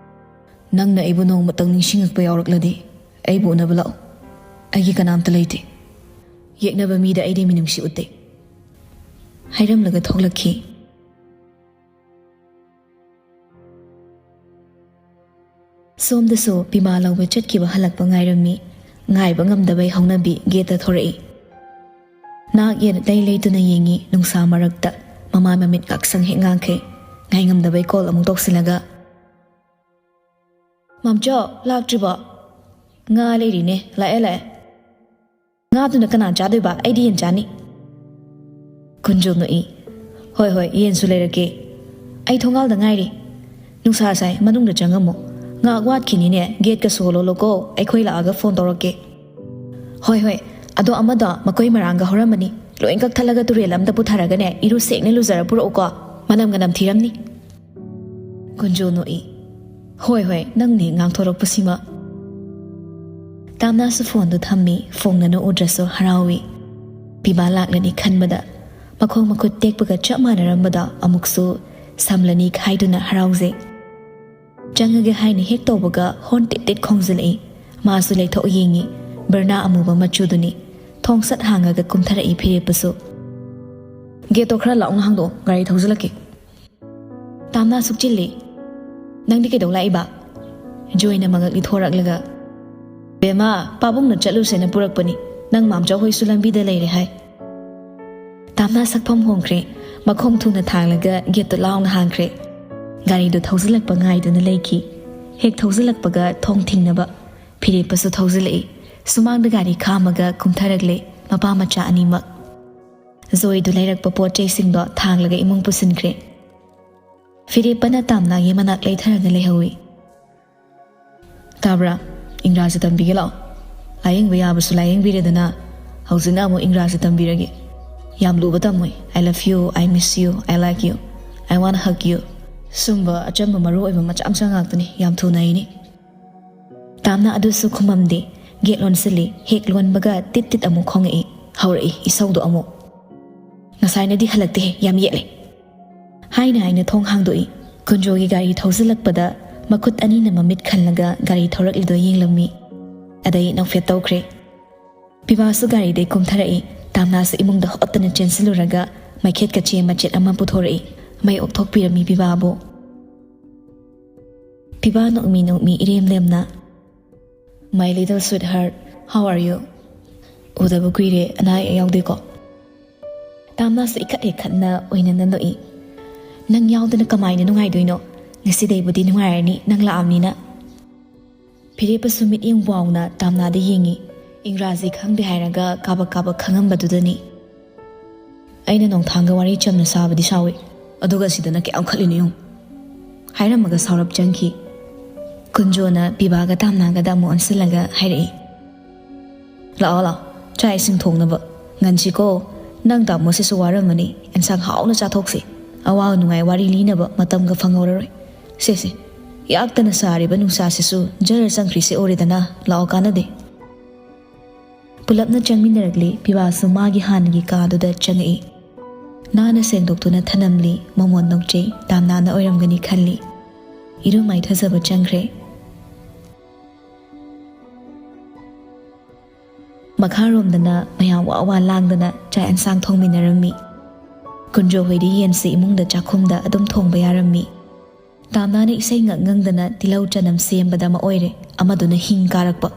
"ꯅꯪꯅ ꯑꯩꯕꯨ ꯅꯣꯡꯃꯇꯪ ꯅꯤꯡꯁꯤꯡꯉꯛꯄ ꯌꯥꯎꯔꯛꯂꯗꯤ ꯑꯩꯕꯨ ꯎꯅꯕ ꯂꯥꯛꯎ꯫ ꯑꯩꯒꯤ ꯀꯅꯥꯝꯇ ꯂꯩꯇꯦ꯫ ꯌꯦꯛꯅꯕ ꯃꯤꯗ ꯑꯩꯗꯤ ꯃꯤꯅꯨꯡꯁꯤ ꯎꯠꯇꯦ"꯫ ꯍꯥꯏꯔꯝꯂꯒ ꯊꯣꯛꯂꯛꯈꯤ꯫ ꯁꯣꯝꯗꯁꯨ ꯄꯤꯃꯥ ꯂꯧꯕ ꯆꯠꯈꯤꯕ ꯍꯜꯂꯛꯄ ꯉꯥꯏꯔꯝꯃꯤ꯫ ꯉꯥꯏꯕ ꯉꯝꯗꯕꯩ ꯍꯧꯅꯕꯤ ꯒꯦꯠꯇ ꯊꯣꯔꯛꯏ꯫ ꯅꯥꯛ ꯌꯦꯠ ꯂꯩ ꯂꯩꯇꯨꯅ ꯌꯦꯡꯉꯤ ꯅꯨꯡꯁꯥ ꯃꯔꯛꯇ꯫ ꯃꯃꯥꯏ ꯃꯃꯤꯠ ꯉꯥꯛꯁꯪ ꯍꯦꯛ ꯉꯥꯡꯈꯩ꯫ ꯉꯥꯏꯉꯝꯗꯕꯩ ꯀꯣꯜ ꯑꯃꯨꯛ ꯇꯧꯁꯤꯜꯂꯒ, "ꯃꯥꯝꯆꯧ, ꯂꯥꯛꯇ꯭ꯔꯤꯕꯣ?" "ꯉꯥ ꯂꯩꯔꯤꯅꯦ, ꯂꯥꯛꯑꯦ, ꯂꯥꯛꯑꯦ"꯫ "ꯉꯥꯗꯨꯅ ꯀꯅꯥ ꯆꯥꯗꯣꯏꯕ? ꯑꯩꯗꯤ ꯌꯦꯟ ꯆꯥꯅꯤ"꯫ ꯀꯨꯟꯖꯣ ꯅꯣꯛꯏ꯫ "ꯍꯣꯏ, ꯍꯣꯏ, ꯌꯦꯟꯁꯨ ꯂꯩꯔꯛꯀꯦ꯫ ꯑꯩ ꯊꯣꯡꯒꯥꯜꯗ ꯉꯥꯏꯔꯤ꯫ ꯅꯨꯡꯁꯥ ꯁꯥꯏ, ꯃꯅꯨꯡꯗ ꯆꯪꯉꯝꯃꯣ꯫ ꯉꯥ ꯋꯥꯠꯈꯤꯅꯤꯅꯦ, ꯒꯦꯠꯀ ꯁꯣ ꯂꯣꯜꯂꯣꯀꯣ, ꯑꯩꯈꯣꯏ ꯂꯥꯛꯑꯒ ꯐꯣꯟ ꯇꯧꯔꯛꯀꯦ"꯫ "ꯍꯣꯏ, ꯍꯣꯏ, ꯑꯗꯣ ꯑꯃꯗꯣ ꯃꯀꯣꯏ ꯃꯔꯥꯡꯒ ꯍꯧꯔꯝꯃꯅꯤ꯫ ꯂꯣꯏ ꯀꯛꯊꯠꯂꯒ ꯇꯨꯔꯦꯜ ꯑꯝꯗ ꯄꯨꯊꯔꯒꯅꯦ, ꯏꯔꯨ ꯁꯦꯡꯅ ꯂꯨꯖꯔ ꯄꯨꯔꯛꯎꯀꯣ꯫ ꯃꯅꯝꯒ ꯅꯝꯊꯤꯔꯝꯅꯤ"꯫ ꯀꯨꯟꯖꯣ ꯅꯣꯛꯏ꯫ "ꯍꯣꯏ, ꯍꯣꯏ, ꯅꯪꯅꯦ ꯉꯥꯡꯊꯣꯔꯛꯄꯁꯤꯃ"꯫ ꯇꯥꯝꯅꯥꯁꯨ ꯐꯣꯟꯗꯨ ꯊꯝꯃꯤ, ꯐꯣꯡꯅꯅ ꯎꯗ꯭ꯔꯁꯨ ꯍꯔꯥꯎꯏ꯫ ꯄꯤꯕꯥ ꯂꯥꯛꯂꯅꯤ ꯈꯟꯕꯗ ꯃꯈꯣꯡ ꯃꯈꯨꯠ ꯇꯦꯛꯄꯒ ꯆꯞ ꯃꯥꯟꯅꯔꯝꯕꯗ ꯑꯃꯨꯛꯁꯨ ꯁꯝꯂꯅꯤ ꯈꯥꯏꯗꯨꯅ ꯍꯔꯥꯎꯖꯩ꯫ ꯆꯪꯉꯒꯦ ꯍꯥꯏꯅ ꯍꯦꯛ ꯇꯧꯕꯒ ꯍꯣꯔꯟ ꯇꯤꯠ ꯇꯤꯠ ꯈꯣꯡꯖꯤꯜꯂꯛꯏ꯫ ꯃꯥꯁꯨ ꯂꯩꯊꯣꯛ ꯌꯦꯡꯉꯤ꯫ ꯕꯔꯅꯥ ꯑꯃꯨꯕ ꯃꯆꯨꯗꯨꯅꯤ꯫ ꯊꯣꯡ ꯁꯠ ꯍꯥꯡꯉꯒ ꯀꯨꯝꯊꯔꯛꯏ ꯐꯤꯔꯦꯞꯄꯁꯨ꯫ "ꯒꯦꯠꯇꯣ ꯈꯔ ꯂꯥꯎꯅ ꯍꯥꯡꯗꯣꯛꯑꯣ, ꯒꯥꯔꯤ ꯊꯧꯖꯤꯜꯂꯛꯀꯦ"꯫ ꯇꯥꯝꯅꯥ ꯁꯨꯛꯆꯤꯜꯂꯤ꯫ "ꯅꯪꯗꯤ ꯀꯩꯗꯧ ꯂꯥꯛꯏꯕ?" ꯖꯣꯏꯅ ꯃꯉꯛ ꯂꯤꯊꯣꯔꯛꯂꯒ, "ꯕꯦꯝꯃ, ꯄꯥꯕꯨꯡꯅ ꯆꯠꯂꯨꯁꯦꯅ ꯄꯨꯔꯛꯄꯅꯤ꯫ ꯅꯪ ꯃꯥꯝꯆꯧ ꯍꯣꯏꯁꯨ ꯂꯝꯕꯤꯗ ꯂꯩꯔꯦ ꯍꯥꯏ"꯫ ꯇꯥꯝꯅꯥ ꯁꯛꯐꯝ ꯍꯣꯡꯈ꯭ꯔꯦ꯫ ꯃꯈꯣꯡ ꯊꯨꯅ ꯊꯥꯡꯂꯒ ꯒꯦꯠꯇꯨ ꯂꯥꯎꯅ ꯍꯥꯡꯈ꯭ꯔꯦ꯫ ꯒꯥꯔꯤꯗꯨ ꯊꯧꯖꯤꯜꯂꯛꯄ ꯉꯥꯏꯗꯨꯅ ꯂꯩꯈꯤ꯫ ꯍꯦꯛ ꯊꯧꯖꯤꯜꯂꯛꯄꯒ ꯊꯣꯡ ꯊꯤꯡꯅꯕ ꯐꯤꯔꯦꯞꯄꯁꯨ ꯊꯧꯖꯤꯜꯂꯛꯏ꯫ ꯁꯨꯃꯥꯡꯗ ꯒꯥꯔꯤ ꯈꯥꯝꯃꯒ ꯀꯨꯝꯊꯔꯛꯂꯦ ꯃꯄꯥ ꯃꯆꯥ ꯑꯅꯤꯃꯛ꯫ ꯖꯣꯏꯗꯨ ꯂꯩꯔꯛꯄ ꯄꯣꯠ ꯆꯩꯁꯤꯡꯗꯣ ꯊꯥꯡꯂꯒ ꯏꯃꯨꯡ ꯄꯨꯁꯤꯟꯈ꯭ꯔꯦ꯫ ꯐꯤꯔꯦꯞꯄꯅ ꯇꯥꯝꯅꯥꯒꯤ ꯃꯅꯥꯛ ꯂꯩꯊꯔꯒ ꯂꯩꯍꯧꯏ꯫ "ꯇꯥꯕ꯭ꯔꯥ? ꯏꯪꯒ꯭ꯔꯥꯖꯤ ꯇꯝꯕꯤꯒꯦ ꯂꯥꯛꯑꯣ꯫ ꯂꯥꯌꯦꯡꯕ ꯌꯥꯕꯁꯨ ꯂꯥꯌꯦꯡꯕꯤꯔꯦꯗꯅ, ꯍꯧꯖꯤꯛꯅ ꯑꯃꯨꯛ ꯏꯪꯒ꯭ꯔꯥꯖꯤ ꯇꯝꯕꯤꯔꯒꯦ꯫ ꯌꯥꯝ ꯂꯨꯕ ꯇꯝꯃꯣꯏ꯫ I love you, I miss you, I like you, I wanna hug you꯫ ꯁꯨꯝꯕ ꯑꯆꯝꯕ ꯃꯔꯨ ꯑꯣꯏꯕ ꯃꯆꯥ ꯃꯆꯥ ꯉꯥꯛꯇꯅꯤ꯫ ꯌꯥꯝ ꯊꯨꯅ ꯍꯩꯅꯤ꯫" ꯇꯥꯝꯅ ꯑꯗꯨꯁꯨ ꯈꯨꯃꯝꯗꯦ꯫ ꯒꯦꯠ ꯂꯣꯟꯁꯤꯜꯂꯤ꯫ ꯍꯦꯛ ꯂꯣꯟꯕꯒ ꯇꯤꯠ ꯇꯤꯠ ꯑꯃꯨꯛ ꯈꯣꯡꯉꯛꯏ꯫ ꯍꯧꯔꯛꯏ ꯏꯁꯧꯗꯣ ꯑꯃꯨꯛ꯫ "ꯉꯁꯥꯏꯅꯗꯤ ꯍꯜꯂꯛꯇꯦꯍꯦ, ꯌꯥꯝ ꯌꯦꯠꯂꯦ꯫" ꯍꯥꯏꯅ ꯍꯥꯏꯅ ꯊꯣꯡ ꯍꯥꯡꯗꯣꯛꯏ꯫ ꯀꯨꯟꯖꯣꯒꯤ ꯒꯥꯔꯤ ꯊꯧꯖꯤꯜꯂꯛꯄꯗ ꯃꯈꯨꯠ ꯑꯅꯤꯅ ꯃꯃꯤꯠ ꯈꯜꯂꯒ ꯒꯥꯔꯤ ꯊꯧꯔꯛꯂꯤꯗꯣ ꯌꯦꯡꯂꯝꯃꯤ꯫ ꯑꯗꯩ ꯅꯣꯛꯐꯦꯠ ꯇꯧꯈ꯭ꯔꯦ꯫ ꯄꯤꯕꯥꯁꯨ ꯒꯥꯔꯤꯗꯩ ꯀꯨꯝꯊꯔꯛꯏ꯫ ꯇꯥꯝꯅꯥꯁꯨ ꯏꯃꯨꯡꯗ ꯍꯣꯠꯇꯅ ꯆꯦꯟꯁꯤꯜꯂꯨꯔꯒ ꯃꯩꯈꯦꯠ ꯀꯆꯦ ꯃꯆꯦꯠ ꯑꯃ ꯄꯨꯊꯣꯔꯛꯏ꯫ ꯃꯩ ꯑꯣꯛꯊꯣꯛꯄꯤꯔꯝꯃꯤ ꯄꯤꯕꯥꯕꯨ꯫ ꯄꯤꯕꯥ ꯅꯣꯛꯃꯤ ꯅꯣꯛꯃꯤ ꯏꯔꯦꯝ ꯂꯦꯝꯅ, "My little sweetheart, how are you? ꯎꯗꯕ ꯀꯨꯏꯔꯦ, ꯑꯅꯥ ꯑꯌꯦꯛ ꯌꯥꯎꯗꯦꯀꯣ?" ꯇꯥꯝꯅꯥꯁꯨ ꯏꯈꯠ ꯍꯦꯛ ꯈꯠꯅ ꯑꯣꯏꯅ ꯅꯣꯛꯏ꯫ "ꯅꯪ ꯌꯥꯎꯗꯅ ꯀꯃꯥꯏꯅ ꯅꯨꯡꯉꯥꯏꯗꯣꯏꯅꯣ? ꯉꯁꯤꯗꯩꯕꯨꯗꯤ ꯅꯨꯡꯉꯥꯏꯔꯅꯤ, ꯅꯪ ꯂꯥꯛꯑꯕꯅꯤꯅ꯫" ꯐꯤꯔꯦꯞꯄꯁꯨ ꯃꯤꯠꯌꯦꯡ ꯋꯥꯎꯅ ꯇꯥꯝꯅꯥꯗ ꯌꯦꯡꯉꯤ꯫ ꯏꯪꯒ꯭ꯔꯥꯖꯤ ꯈꯪꯗꯦ ꯍꯥꯏꯔꯒ ꯀꯥꯕꯛ ꯀꯥꯕꯛ ꯈꯪꯉꯝꯕꯗꯨꯗꯅꯤ꯫ "ꯑꯩꯅ ꯅꯣꯡꯊꯥꯡꯒ ꯋꯥꯔꯤ ꯆꯝꯅ ꯁꯥꯕꯗꯤ ꯁꯥꯎꯏ, ꯑꯗꯨꯒ ꯁꯤꯗꯅ ꯀꯌꯥꯝ ꯈꯠꯂꯤꯅꯣ ꯌꯦꯡꯉꯨ꯫" ꯍꯥꯏꯔꯝꯃꯒ ꯁꯥꯎꯔꯞ ꯆꯪꯈꯤ꯫ ꯀꯨꯟꯖꯣꯅ ꯄꯤꯕꯥꯒ ꯇꯥꯝꯅꯥꯒꯗ ꯑꯃꯨꯛ ꯑꯣꯟꯁꯤꯜꯂꯒ ꯍꯥꯏꯔꯛꯏ, "ꯂꯥꯛꯑꯣ, ꯂꯥꯛꯑꯣ, ꯆꯥꯛ ꯏꯁꯤꯡ ꯊꯣꯡꯅꯕ꯫ ꯉꯟꯁꯤꯀꯣ, ꯅꯪ ꯇꯥꯃꯣꯁꯤꯁꯨ ꯋꯥꯔꯝꯃꯅꯤ꯫ ꯑꯦꯟꯁꯥꯡ ꯍꯥꯎꯅ ꯆꯥꯊꯣꯛꯁꯤ꯫ ꯑꯋꯥ ꯅꯨꯡꯉꯥꯏ ꯋꯥꯔꯤ ꯂꯤꯅꯕ ꯃꯇꯝꯒ ꯐꯪꯍꯧꯔꯔꯣꯏ꯫ ꯁꯦ, ꯁꯦ, ꯌꯥꯛꯇꯅ ꯁꯥꯔꯤꯕ ꯅꯨꯡꯁꯥꯁꯤꯁꯨ ꯖꯔ ꯆꯪꯈ꯭ꯔꯤꯁꯦ ꯎꯔꯦꯗꯅ꯫ ꯂꯥꯛꯑꯣ, ꯀꯥꯟꯅꯗꯦ꯫" ꯄꯨꯂꯞꯅ ꯆꯪꯃꯤꯟꯅꯔꯛꯂꯤ꯫ ꯄꯤꯕꯥꯁꯨ ꯃꯥꯒꯤ ꯍꯥꯟꯅꯒꯤ ꯀꯥꯗꯨꯗ ꯆꯪꯉꯛꯏ꯫ ꯅꯥꯟꯅ ꯁꯦꯡꯗꯣꯛꯇꯨꯅ ꯊꯅꯝꯂꯤ꯫ ꯃꯃꯣꯟ ꯅꯣꯛꯆꯩ꯫ ꯇꯥꯝꯅꯥꯅ ꯑꯣꯏꯔꯝꯒꯅꯤ ꯈꯜꯂꯤ꯫ ꯏꯔꯨ ꯃꯥꯏꯊꯖꯕ ꯆꯪꯈ꯭ꯔꯦ꯫ ꯃꯈꯥꯔꯣꯝꯗꯅ ꯃꯌꯥꯝ ꯋꯥ ꯋꯥ ꯂꯥꯡꯗꯅ ꯆꯥꯛ ꯑꯦꯟꯁꯥꯡ ꯊꯣꯡꯃꯤꯟꯅꯔꯝꯃꯤ꯫ ꯀꯨꯟꯖꯣ ꯍꯣꯏꯗꯤ ꯌꯦꯟꯁꯤ ꯏꯃꯨꯡꯗ ꯆꯥꯛꯈꯨꯝꯗ ꯑꯗꯨꯝ ꯊꯣꯡꯕ ꯌꯥꯔꯝꯃꯤ꯫ ꯇꯥꯝꯅꯥꯅ ꯏꯁꯩ ꯉꯛ ꯉꯪꯗꯅ ꯇꯤꯜꯍꯧ ꯆꯅꯝ ꯁꯦꯝꯕꯗ ꯑꯃ ꯑꯣꯏꯔꯦ, ꯑꯃꯗꯨꯅ ꯍꯤꯡ ꯀꯥꯔꯛꯄ꯫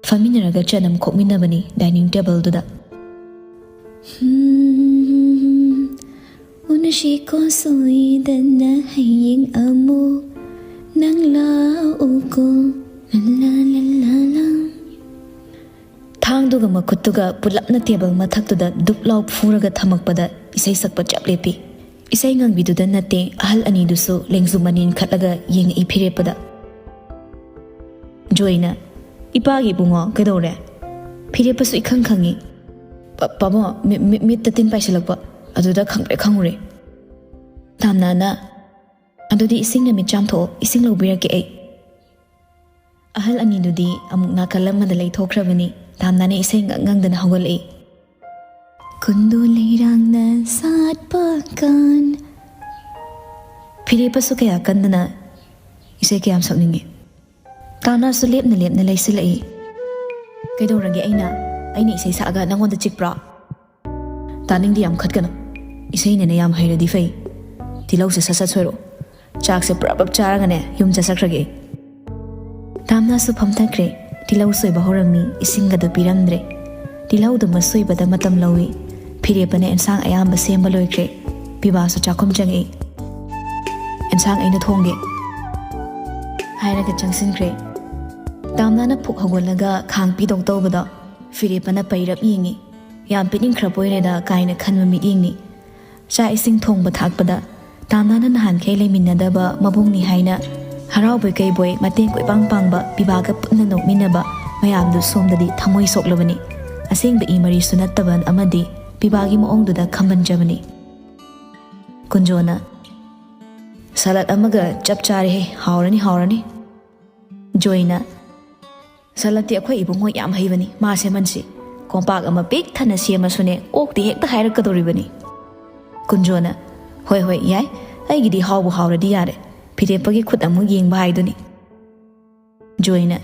ꯐꯝꯃꯤꯟꯅꯔꯒ ꯆꯅꯝ ꯈꯣꯛꯃꯤꯟꯅꯕꯅꯤ ꯗꯥꯏꯅꯤꯡ ꯇꯦꯕꯜꯗꯨꯗ꯫ ꯎꯅ ꯁꯤꯀꯣ ꯁꯣꯏꯗꯅ ꯍꯌꯦꯡ ꯑꯃꯨꯛ ꯅꯪ ꯂꯥꯛꯎꯀꯣ꯫ ꯂꯥ, ꯂꯥ, ꯂꯥ, ꯂꯥ, ꯂꯥ꯫ ꯊꯥꯡꯗꯨꯒ ꯃꯈꯨꯠꯇꯨꯒ ꯄꯨꯂꯞꯅ ꯇꯦꯕꯜ ꯃꯊꯛꯇꯨꯗ ꯗꯨꯞ ꯂꯥꯎ ꯐꯨꯔꯒ ꯊꯝꯃꯛꯄꯗ ꯏꯁꯩ ꯁꯛꯄ ꯆꯞ ꯂꯦꯞꯄꯤ꯫ ꯏꯁꯩ ꯉꯪꯕꯤꯗꯨꯗ ꯅꯠꯇꯦ, ꯑꯍꯜ ꯑꯅꯤꯗꯨꯁꯨ ꯂꯦꯡꯖꯨꯝ ꯑꯅꯤ ꯏꯟꯈꯠꯂꯒ ꯌꯦꯡꯉꯛꯏ ꯐꯤꯔꯦꯞꯄꯗ꯫ ꯖꯣꯏꯅ, "ꯏꯄꯥꯒꯤ ꯏꯕꯨꯡꯉꯣ, ꯀꯩꯗꯧꯔꯦ?" ꯐꯤꯔꯦꯞꯄꯁꯨ ꯏꯈꯪ ꯈꯪꯉꯤ꯫ "ꯄꯥ-, ꯄꯥꯕꯨꯡ, ꯃꯤ-, ꯃꯤ-, ꯃꯤꯠꯇ ꯇꯤꯟ ꯄꯥꯏꯁꯤꯜꯂꯛꯄ, ꯑꯗꯨꯗ ꯈꯪꯄ꯭ꯔꯦꯛ ꯈꯪꯉꯨꯔꯦ꯫" ꯇꯥꯝꯅꯥꯅ, "ꯑꯗꯨꯗꯤ ꯏꯁꯤꯡꯅ ꯃꯤꯠ ꯆꯥꯝꯊꯣꯛꯑꯣ, ꯏꯁꯤꯡ ꯂꯧꯕꯤꯔꯛꯀꯦ ꯑꯩ꯫" ꯑꯍꯜ ꯑꯅꯤꯗꯨꯗꯤ ꯑꯃꯨꯛ ꯅꯥꯀꯜ ꯑꯃꯗ ꯂꯩꯊꯣꯛꯈ꯭ꯔꯕꯅꯤ꯫ ꯇꯥꯝꯅꯥꯅ ꯏꯁꯩ ꯉꯪ ꯉꯪꯗꯅ ꯍꯧꯒꯠꯂꯛꯏ꯫ ꯀꯨꯟꯗꯣ ꯂꯩꯔꯥꯡꯅ ꯁꯥꯠꯄ ꯀꯥꯟ꯫ ꯐꯤꯔꯦꯞꯄꯁꯨ ꯀꯌꯥ ꯀꯟꯗꯅ ꯏꯁꯩ ꯀꯌꯥꯝ ꯁꯛꯅꯤꯡꯉꯤ꯫ ꯇꯥꯝꯅꯥꯁꯨ ꯂꯦꯞꯅ ꯂꯦꯞꯅ ꯂꯩꯁꯤꯜꯂꯛꯏ꯫ "ꯀꯩꯗꯧꯔꯒꯦ ꯑꯩꯅ? ꯑꯩꯅ ꯏꯁꯩ ꯁꯛꯑꯒ ꯅꯪꯉꯣꯟꯗ ꯆꯤꯛꯄ꯭ꯔꯣ?" "ꯇꯥꯅꯤꯡꯗꯦ, ꯌꯥꯝ ꯈꯠꯀꯅꯨ꯫ ꯏꯁꯩꯅꯦꯅ ꯌꯥꯝ ꯍꯩꯔꯗꯤ ꯐꯩ꯫ ꯇꯤꯜꯍꯧꯁꯦ ꯁꯠ ꯁꯠ ꯁꯣꯏꯔꯛꯑꯣ꯫ ꯆꯥꯛꯁꯦ ꯄꯨꯔꯞ ꯄꯨꯔꯞ ꯆꯥꯔꯒꯅꯦ ꯌꯨꯝ ꯆꯠꯆꯈ꯭ꯔꯒꯦ ꯑꯩ꯫" ꯇꯥꯝꯅꯥꯁꯨ ꯐꯝꯊꯈ꯭ꯔꯦ꯫ ꯇꯤꯜꯍꯧ ꯁꯣꯏꯕ ꯍꯧꯔꯝꯃꯤ, ꯏꯁꯤꯡꯒꯗꯨ ꯄꯤꯔꯝꯗ꯭ꯔꯦ꯫ ꯇꯤꯜꯍꯧꯗꯨꯃ ꯁꯣꯏꯕꯗ ꯃꯇꯝ ꯂꯧꯏ꯫ ꯐꯤꯔꯦꯞꯄꯅ ꯑꯦꯟꯁꯥꯡ ꯑꯌꯥꯝꯕ ꯁꯦꯝꯕ ꯂꯣꯏꯈ꯭ꯔꯦ꯫ ꯄꯤꯕꯥꯁꯨ ꯆꯥꯛꯈꯨꯝ ꯆꯪꯉꯛꯏ꯫ "ꯑꯦꯟꯁꯥꯡ ꯑꯩꯅ ꯊꯣꯡꯒꯦ," ꯍꯥꯏꯔꯒ ꯆꯪꯁꯤꯟꯈ꯭ꯔꯦ꯫ ꯇꯥꯝꯅꯥꯅ ꯐꯨꯛ ꯍꯧꯒꯠꯂꯒ ꯈꯥꯡ ꯄꯤꯗꯧ ꯇꯧꯕꯗꯣ ꯐꯤꯔꯦꯞꯄꯅ ꯄꯩꯔꯞ ꯌꯦꯡꯉꯤ꯫ ꯌꯥꯝ ꯄꯤꯅꯤꯡꯈ꯭ꯔꯕꯣꯏꯔꯦꯗ ꯀꯥꯏꯅ ꯈꯟꯕ ꯃꯤꯠꯌꯦꯡꯅꯤ꯫ ꯆꯥꯛ ꯏꯁꯤꯡ ꯊꯣꯡꯕ ꯊꯥꯛꯄꯗ ꯇꯥꯝꯅꯥꯅ ꯅꯍꯥꯟꯈꯩ ꯂꯩꯃꯤꯟꯅꯗꯕ ꯃꯕꯨꯡꯅꯤ ꯍꯥꯏꯅ ꯍꯔꯥꯎꯕꯣꯏ ꯀꯩꯕꯣꯏ ꯃꯇꯦꯡ ꯀꯣꯏꯄꯥꯡ ꯄꯥꯡꯕ ꯄꯤꯕꯥꯒ ꯄꯨꯟꯅ ꯅꯣꯛꯃꯤꯟꯅꯕ ꯃꯌꯥꯝꯗꯨ ꯁꯣꯝꯗꯗꯤ ꯊꯃꯣꯏ ꯁꯣꯛꯂꯕꯅꯤ꯫ ꯑꯁꯦꯡꯕ ꯏ ꯃꯔꯤꯁꯨ ꯅꯠꯇꯕ ꯑꯃꯗꯤ ꯄꯤꯕꯥꯒꯤ ꯃꯑꯣꯡꯗꯨꯗ ꯈꯝꯕꯟꯖꯕꯅꯤ꯫ ꯀꯨꯟꯖꯣꯅ, "ꯁꯂꯥꯗ ꯑꯃꯒ ꯆꯞ ꯆꯥꯔꯦꯍꯦ, ꯍꯥꯎꯔꯅꯤ, ꯍꯥꯎꯔꯅꯤ꯫" ꯖꯣꯏꯅ, "ꯁꯂꯥꯗꯇꯤ ꯑꯩꯈꯣꯏ ꯏꯕꯨꯡꯉꯣ ꯌꯥꯝ ꯍꯩꯕꯅꯤ, ꯃꯥ ꯁꯦꯝꯍꯟꯁꯤ꯫ ꯀꯣꯝꯄꯥꯛ ꯑꯃ ꯄꯤꯛ ꯊꯟꯅ ꯁꯦꯝꯃꯁꯨꯅꯦ, ꯑꯣꯛꯇꯤ ꯍꯦꯛꯇ ꯍꯥꯏꯔꯛꯀꯗꯧꯔꯤꯕꯅꯤ꯫" ꯀꯨꯟꯖꯣꯅ, "ꯍꯣꯏ, ꯍꯣꯏ, ꯌꯥꯏ꯫ ꯑꯩꯒꯤꯗꯤ ꯍꯥꯎꯕꯨ ꯍꯥꯎꯔꯗꯤ ꯌꯥꯔꯦ꯫ ꯐꯤꯔꯦꯞꯄꯒꯤ ꯈꯨꯠ ꯑꯃꯨꯛ ꯌꯦꯡꯕ ꯍꯥꯏꯗꯨꯅꯤ꯫" ꯖꯣꯏꯅ,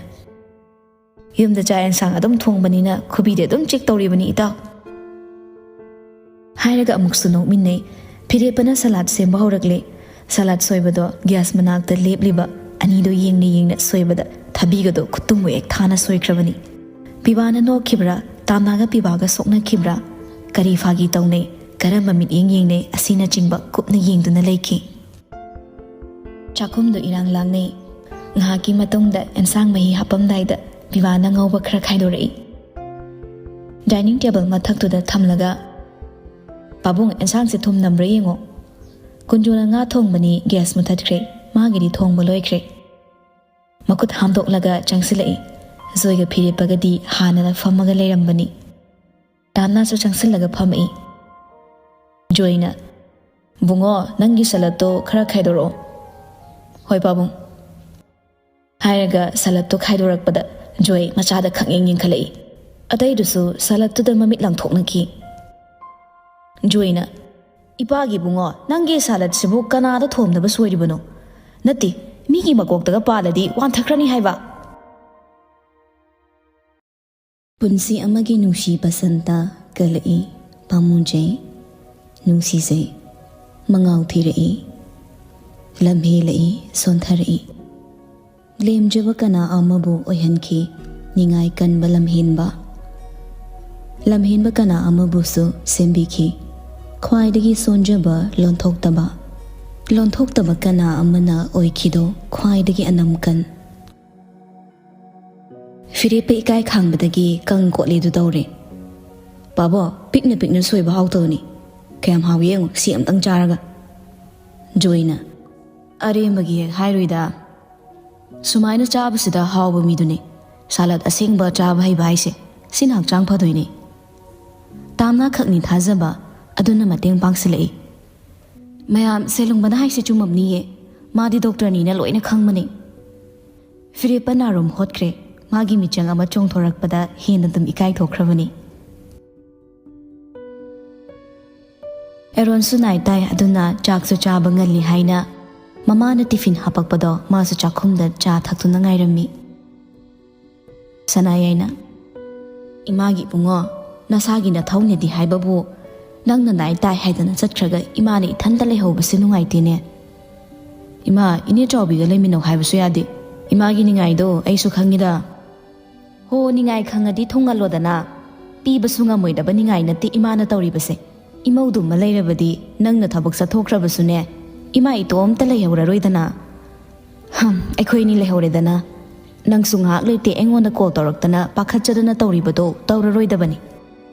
"ꯌꯨꯝꯗ ꯆꯥꯛ ꯑꯦꯟꯁꯥꯡ ꯑꯗꯨꯝ ꯊꯣꯡꯕꯅꯤꯅ ꯈꯨꯕꯤꯗꯤ ꯑꯗꯨꯝ ꯆꯤꯛ ꯇꯧꯔꯤꯕꯅꯤ, ꯏꯇꯥꯎ꯫" ꯍꯥꯏꯔꯒ ꯑꯃꯨꯛꯁꯨ ꯅꯣꯛꯃꯤꯟꯅꯩ꯫ ꯐꯤꯔꯦꯞꯄꯅ ꯁꯂꯥꯗ ꯁꯦꯝꯕ ꯍꯧꯔꯛꯂꯦ꯫ ꯁꯂꯥꯗ ꯁꯣꯏꯕꯗꯣ ꯒ꯭ꯌꯥꯁ ꯃꯅꯥꯛꯇ ꯂꯦꯞꯂꯤꯕ ꯑꯅꯤꯗꯣ ꯌꯦꯡꯅ ꯌꯦꯡꯅ ꯁꯣꯏꯕꯗ ꯊꯕꯤꯒꯗꯣ ꯈꯨꯠꯇꯨꯝ ꯃꯨꯌꯦꯛ ꯊꯥꯅ ꯁꯣꯏꯈ꯭ꯔꯕꯅꯤ꯫ ꯄꯤꯕꯥꯅ ꯅꯣꯛꯈꯤꯕ꯭ꯔꯥ, ꯇꯥꯝꯅꯥꯒ ꯄꯤꯕꯥꯒ ꯁꯣꯛꯅꯈꯤꯕ꯭ꯔꯥ, ꯀꯔꯤ ꯐꯥꯒꯤ ꯇꯧꯅꯩ? ꯀꯔꯝꯕ ꯃꯤꯠꯌꯦꯡ ꯌꯦꯡꯅꯩ ꯑꯁꯤꯅꯆꯤꯡꯕ ꯀꯨꯞꯅ ꯌꯦꯡꯗꯨꯅ ꯂꯩꯈꯤ꯫ ꯆꯥꯛꯈꯨꯝꯗꯨ ꯏꯔꯥꯡ ꯂꯥꯡꯅꯩ꯫ ꯉꯥꯏꯍꯥꯛꯀꯤ ꯃꯇꯨꯡꯗ ꯑꯦꯟꯁꯥꯡ ꯃꯍꯤ ꯍꯥꯞꯄꯝꯗꯥꯏꯗ ꯕꯤꯚꯥꯅ ꯉꯧꯕ ꯈꯔ ꯈꯥꯏꯗꯣꯔꯛꯏ꯫ ꯗꯥꯏꯅꯤꯡ ꯇꯦꯕꯜ ꯃꯊꯛꯇꯨꯗ ꯊꯝꯂꯒ, "ꯄꯥꯕꯨꯡ, ꯑꯦꯟꯁꯥꯡꯁꯦ ꯊꯨꯝ ꯅꯝꯕ꯭ꯔꯥ ꯌꯦꯡꯉꯣ꯫ ꯀꯨꯟꯖꯣꯅ ꯉꯥ ꯊꯣꯡꯕꯅꯤ, ꯒ꯭ꯌꯥꯁ ꯃꯨꯊꯠꯈ꯭ꯔꯦ, ꯃꯥꯒꯤꯗꯤ ꯊꯣꯡꯕ ꯂꯣꯏꯈ꯭ꯔꯦ"꯫ ꯃꯈꯨꯠ ꯍꯥꯝꯗꯣꯛꯂꯒ ꯆꯪꯁꯤꯜꯂꯛꯏ꯫ ꯖꯣꯏꯒ ꯐꯤꯔꯦꯞꯄꯒꯗꯤ ꯍꯥꯟꯅꯅ ꯐꯝꯃꯒ ꯂꯩꯔꯝꯕꯅꯤ꯫ ꯇꯥꯝꯅꯥꯁꯨ ꯆꯪꯁꯤꯜꯂꯒ ꯐꯝꯃꯛꯏ꯫ ꯖꯣꯏꯅ, "ꯕꯨꯡꯉꯣ, ꯅꯪꯒꯤ ꯁꯂꯠꯇꯣ ꯈꯔ ꯈꯥꯏꯗꯣꯔꯛꯑꯣ"꯫ "ꯍꯣꯏ ꯄꯥꯕꯨꯡ" ꯍꯥꯏꯔꯒ ꯁꯂꯠꯇꯣ ꯈꯥꯏꯗꯣꯔꯛꯄꯗ ꯖꯣꯏ ꯃꯆꯥꯗ ꯈꯪꯌꯦꯡ ꯌꯦꯡꯈꯠꯂꯛꯏ꯫ ꯑꯇꯩꯗꯨꯁꯨ ꯁꯂꯠꯇꯨꯗ ꯃꯃꯤꯠ ꯂꯥꯡꯊꯣꯛꯅꯈꯤ꯫ ꯖꯣꯏꯅ, "ꯏꯄꯥꯒꯤ ꯕꯨꯡꯉꯣ, ꯅꯪꯒꯤ ꯁꯂꯠꯁꯤꯕꯨ ꯀꯅꯥꯗ ꯊꯣꯝꯅꯕ ꯁꯣꯏꯔꯤꯕꯅꯣ? ꯅꯠꯇꯦ, ꯃꯤꯒꯤ ꯃꯀꯣꯛꯇꯒ ꯄꯥꯜꯂꯗꯤ ꯋꯥꯟꯊꯈ꯭ꯔꯅꯤ ꯍꯥꯏꯕ"꯫ ꯄꯨꯟꯁꯤ ꯑꯃꯒꯤ ꯅꯨꯡꯁꯤ ꯄꯁꯟꯇ ꯀꯜꯂꯛꯏ, ꯄꯥꯝꯃꯨꯖꯩ, ꯅꯨꯡꯁꯤꯖꯩ, ꯃꯉꯥꯎ ꯊꯤꯔꯛꯏ, ꯂꯝꯍꯦꯜꯂꯛꯏ, ꯁꯣꯟꯊꯔꯛꯏ꯫ ꯂꯦꯝꯖꯕ ꯀꯅꯥ ꯑꯃꯕꯨ ꯑꯣꯏꯍꯟꯈꯤ ꯅꯤꯡꯉꯥꯏ ꯀꯟꯕ ꯂꯝꯍꯦꯟꯕ꯫ ꯂꯝꯍꯦꯟꯕ ꯀꯅꯥ ꯑꯃꯕꯨꯁꯨ ꯁꯦꯝꯕꯤꯈꯤ ꯈ꯭ꯋꯥꯏꯗꯒꯤ ꯁꯣꯟꯖꯕ ꯂꯣꯟꯊꯣꯛꯇꯕ꯫ ꯂꯣꯟꯊꯣꯛꯇꯕ ꯀꯅꯥ ꯑꯃꯅ ꯑꯣꯏꯈꯤꯗꯣ ꯈ꯭ꯋꯥꯏꯗꯒꯤ ꯑꯅꯝꯀꯟ꯫ ꯐꯤꯔꯦꯞꯄ ꯏꯀꯥꯏ ꯈꯥꯡꯕꯗꯒꯤ ꯀꯪ ꯀꯣꯠꯂꯦꯗꯨ ꯇꯧꯔꯦ꯫ "ꯄꯥꯕꯣ, ꯄꯤꯛꯅ ꯄꯤꯛꯅ ꯁꯣꯏꯕ ꯍꯥꯎꯇꯕꯅꯤ꯫ ꯀꯌꯥꯝ ꯍꯥꯎꯏ ꯌꯦꯡꯉꯨ, ꯁꯤ ꯑꯝꯇꯪ ꯆꯥꯔꯒ"꯫ ꯖꯣꯏꯅ, "ꯑꯔꯦꯝꯕꯒꯤ ꯍꯦꯛ ꯍꯥꯏꯔꯣꯏꯗ꯫ ꯁꯨꯃꯥꯏꯅ ꯆꯥꯕꯁꯤꯗ ꯍꯥꯎꯕ ꯃꯤꯗꯨꯅꯤ ꯁꯥꯂꯠ ꯑꯁꯦꯡꯕ ꯆꯥꯕ ꯍꯩꯕ ꯍꯥꯏꯁꯦ꯫ ꯁꯤꯅ ꯍꯛꯆꯥꯡ ꯐꯗꯣꯏꯅꯤ"꯫ ꯇꯥꯝꯅꯥ ꯈꯛꯅꯤ ꯊꯥꯖꯕ ꯑꯗꯨꯅ ꯃꯇꯦꯡ ꯄꯥꯡꯁꯤꯜꯂꯛꯏ꯫ "ꯃꯌꯥꯝ, ꯁꯦꯂꯨꯡꯕꯅ ꯍꯥꯏꯁꯦ ꯆꯨꯝꯃꯝꯅꯤꯌꯦ꯫ ꯃꯥꯗꯤ ꯗꯣꯛꯇꯔꯅꯤꯅ ꯂꯣꯏꯅ ꯈꯪꯕꯅꯤ"꯫ ꯐꯤꯔꯦꯞꯄ ꯅꯥꯔꯨꯝ ꯍꯣꯠꯈ꯭ꯔꯦ꯫ ꯃꯥꯒꯤ ꯃꯤꯆꯪ ꯑꯃ ꯆꯣꯡꯊꯣꯔꯛꯄꯗ ꯍꯦꯟꯅ ꯑꯗꯨꯝ ꯏꯀꯥꯏꯊꯣꯛꯈ꯭ꯔꯕꯅꯤ꯫ ꯑꯦꯔꯣꯟꯁꯨ ꯅꯥꯏ ꯇꯥꯏ, ꯑꯗꯨꯅ ꯆꯥꯛꯁꯨ ꯆꯥꯕ ꯉꯜꯂꯤ ꯍꯥꯏꯅ ꯃꯃꯥꯅ ꯇꯤꯐꯤꯟ ꯍꯥꯄꯛꯄꯗꯣ ꯃꯥꯁꯨ ꯆꯥꯛꯈꯨꯝꯗ ꯆꯥ ꯊꯛꯇꯨꯅ ꯉꯥꯏꯔꯝꯃꯤ꯫ ꯁꯅꯥꯌꯥꯏꯅ, "ꯏꯃꯥꯒꯤ ꯏꯕꯨꯡꯉꯣ, ꯅꯁꯥꯒꯤ ꯅꯊꯧꯅꯦꯗꯤ ꯍꯥꯏꯕꯕꯨ ꯅꯪꯅ ꯅꯥꯏ ꯇꯥꯏ ꯍꯥꯏꯗꯅ ꯆꯠꯈ꯭ꯔꯒ ꯏꯃꯥꯅ ꯏꯊꯟꯇ ꯂꯩꯍꯧꯕꯁꯦ ꯅꯨꯡꯉꯥꯏꯇꯦꯅꯦ꯫ ꯏꯃꯥ, ꯏꯅꯦ ꯆꯥꯎꯕꯤꯒ ꯂꯩꯃꯤꯟꯅꯧ ꯍꯥꯏꯕꯁꯨ ꯌꯥꯗꯦ꯫ ꯏꯃꯥꯒꯤ ꯅꯤꯡꯉꯥꯏꯗꯣ ꯑꯩꯁꯨ ꯈꯪꯉꯤꯗ"꯫ "ꯍꯣ, ꯅꯤꯡꯉꯥꯏ ꯈꯪꯉꯗꯤ ꯊꯨꯡꯍꯜꯂꯣꯗꯅ꯫ ꯄꯤꯕꯁꯨ ꯉꯝꯃꯣꯏꯗꯕ ꯅꯤꯡꯉꯥꯏ ꯅꯠꯇꯦ ꯏꯃꯥꯅ ꯇꯧꯔꯤꯕꯁꯦ"꯫ ꯏꯃꯧꯗꯨꯃ ꯂꯩꯔꯕꯗꯤ ꯅꯪꯅ ꯊꯕꯛ ꯆꯠꯊꯣꯛꯈ꯭ꯔꯕꯁꯨꯅꯦ, ꯏꯃꯥ ꯏꯇꯣꯝꯇ ꯂꯩꯍꯧꯔꯔꯣꯏꯗꯅ꯫ ꯍꯝ, ꯑꯩꯈꯣꯏꯅꯤ ꯂꯩꯍꯧꯔꯦꯗꯅ꯫ ꯅꯪꯁꯨ ꯉꯥꯏꯍꯥꯛ ꯂꯩꯇꯦ ꯑꯩꯉꯣꯟꯗ ꯀꯣꯜ ꯇꯧꯔꯛꯇꯅ ꯄꯥꯈꯠꯆꯗꯅ ꯇꯧꯔꯤꯕꯗꯣ ꯇꯧꯔꯔꯣꯏꯗꯕꯅꯤ꯫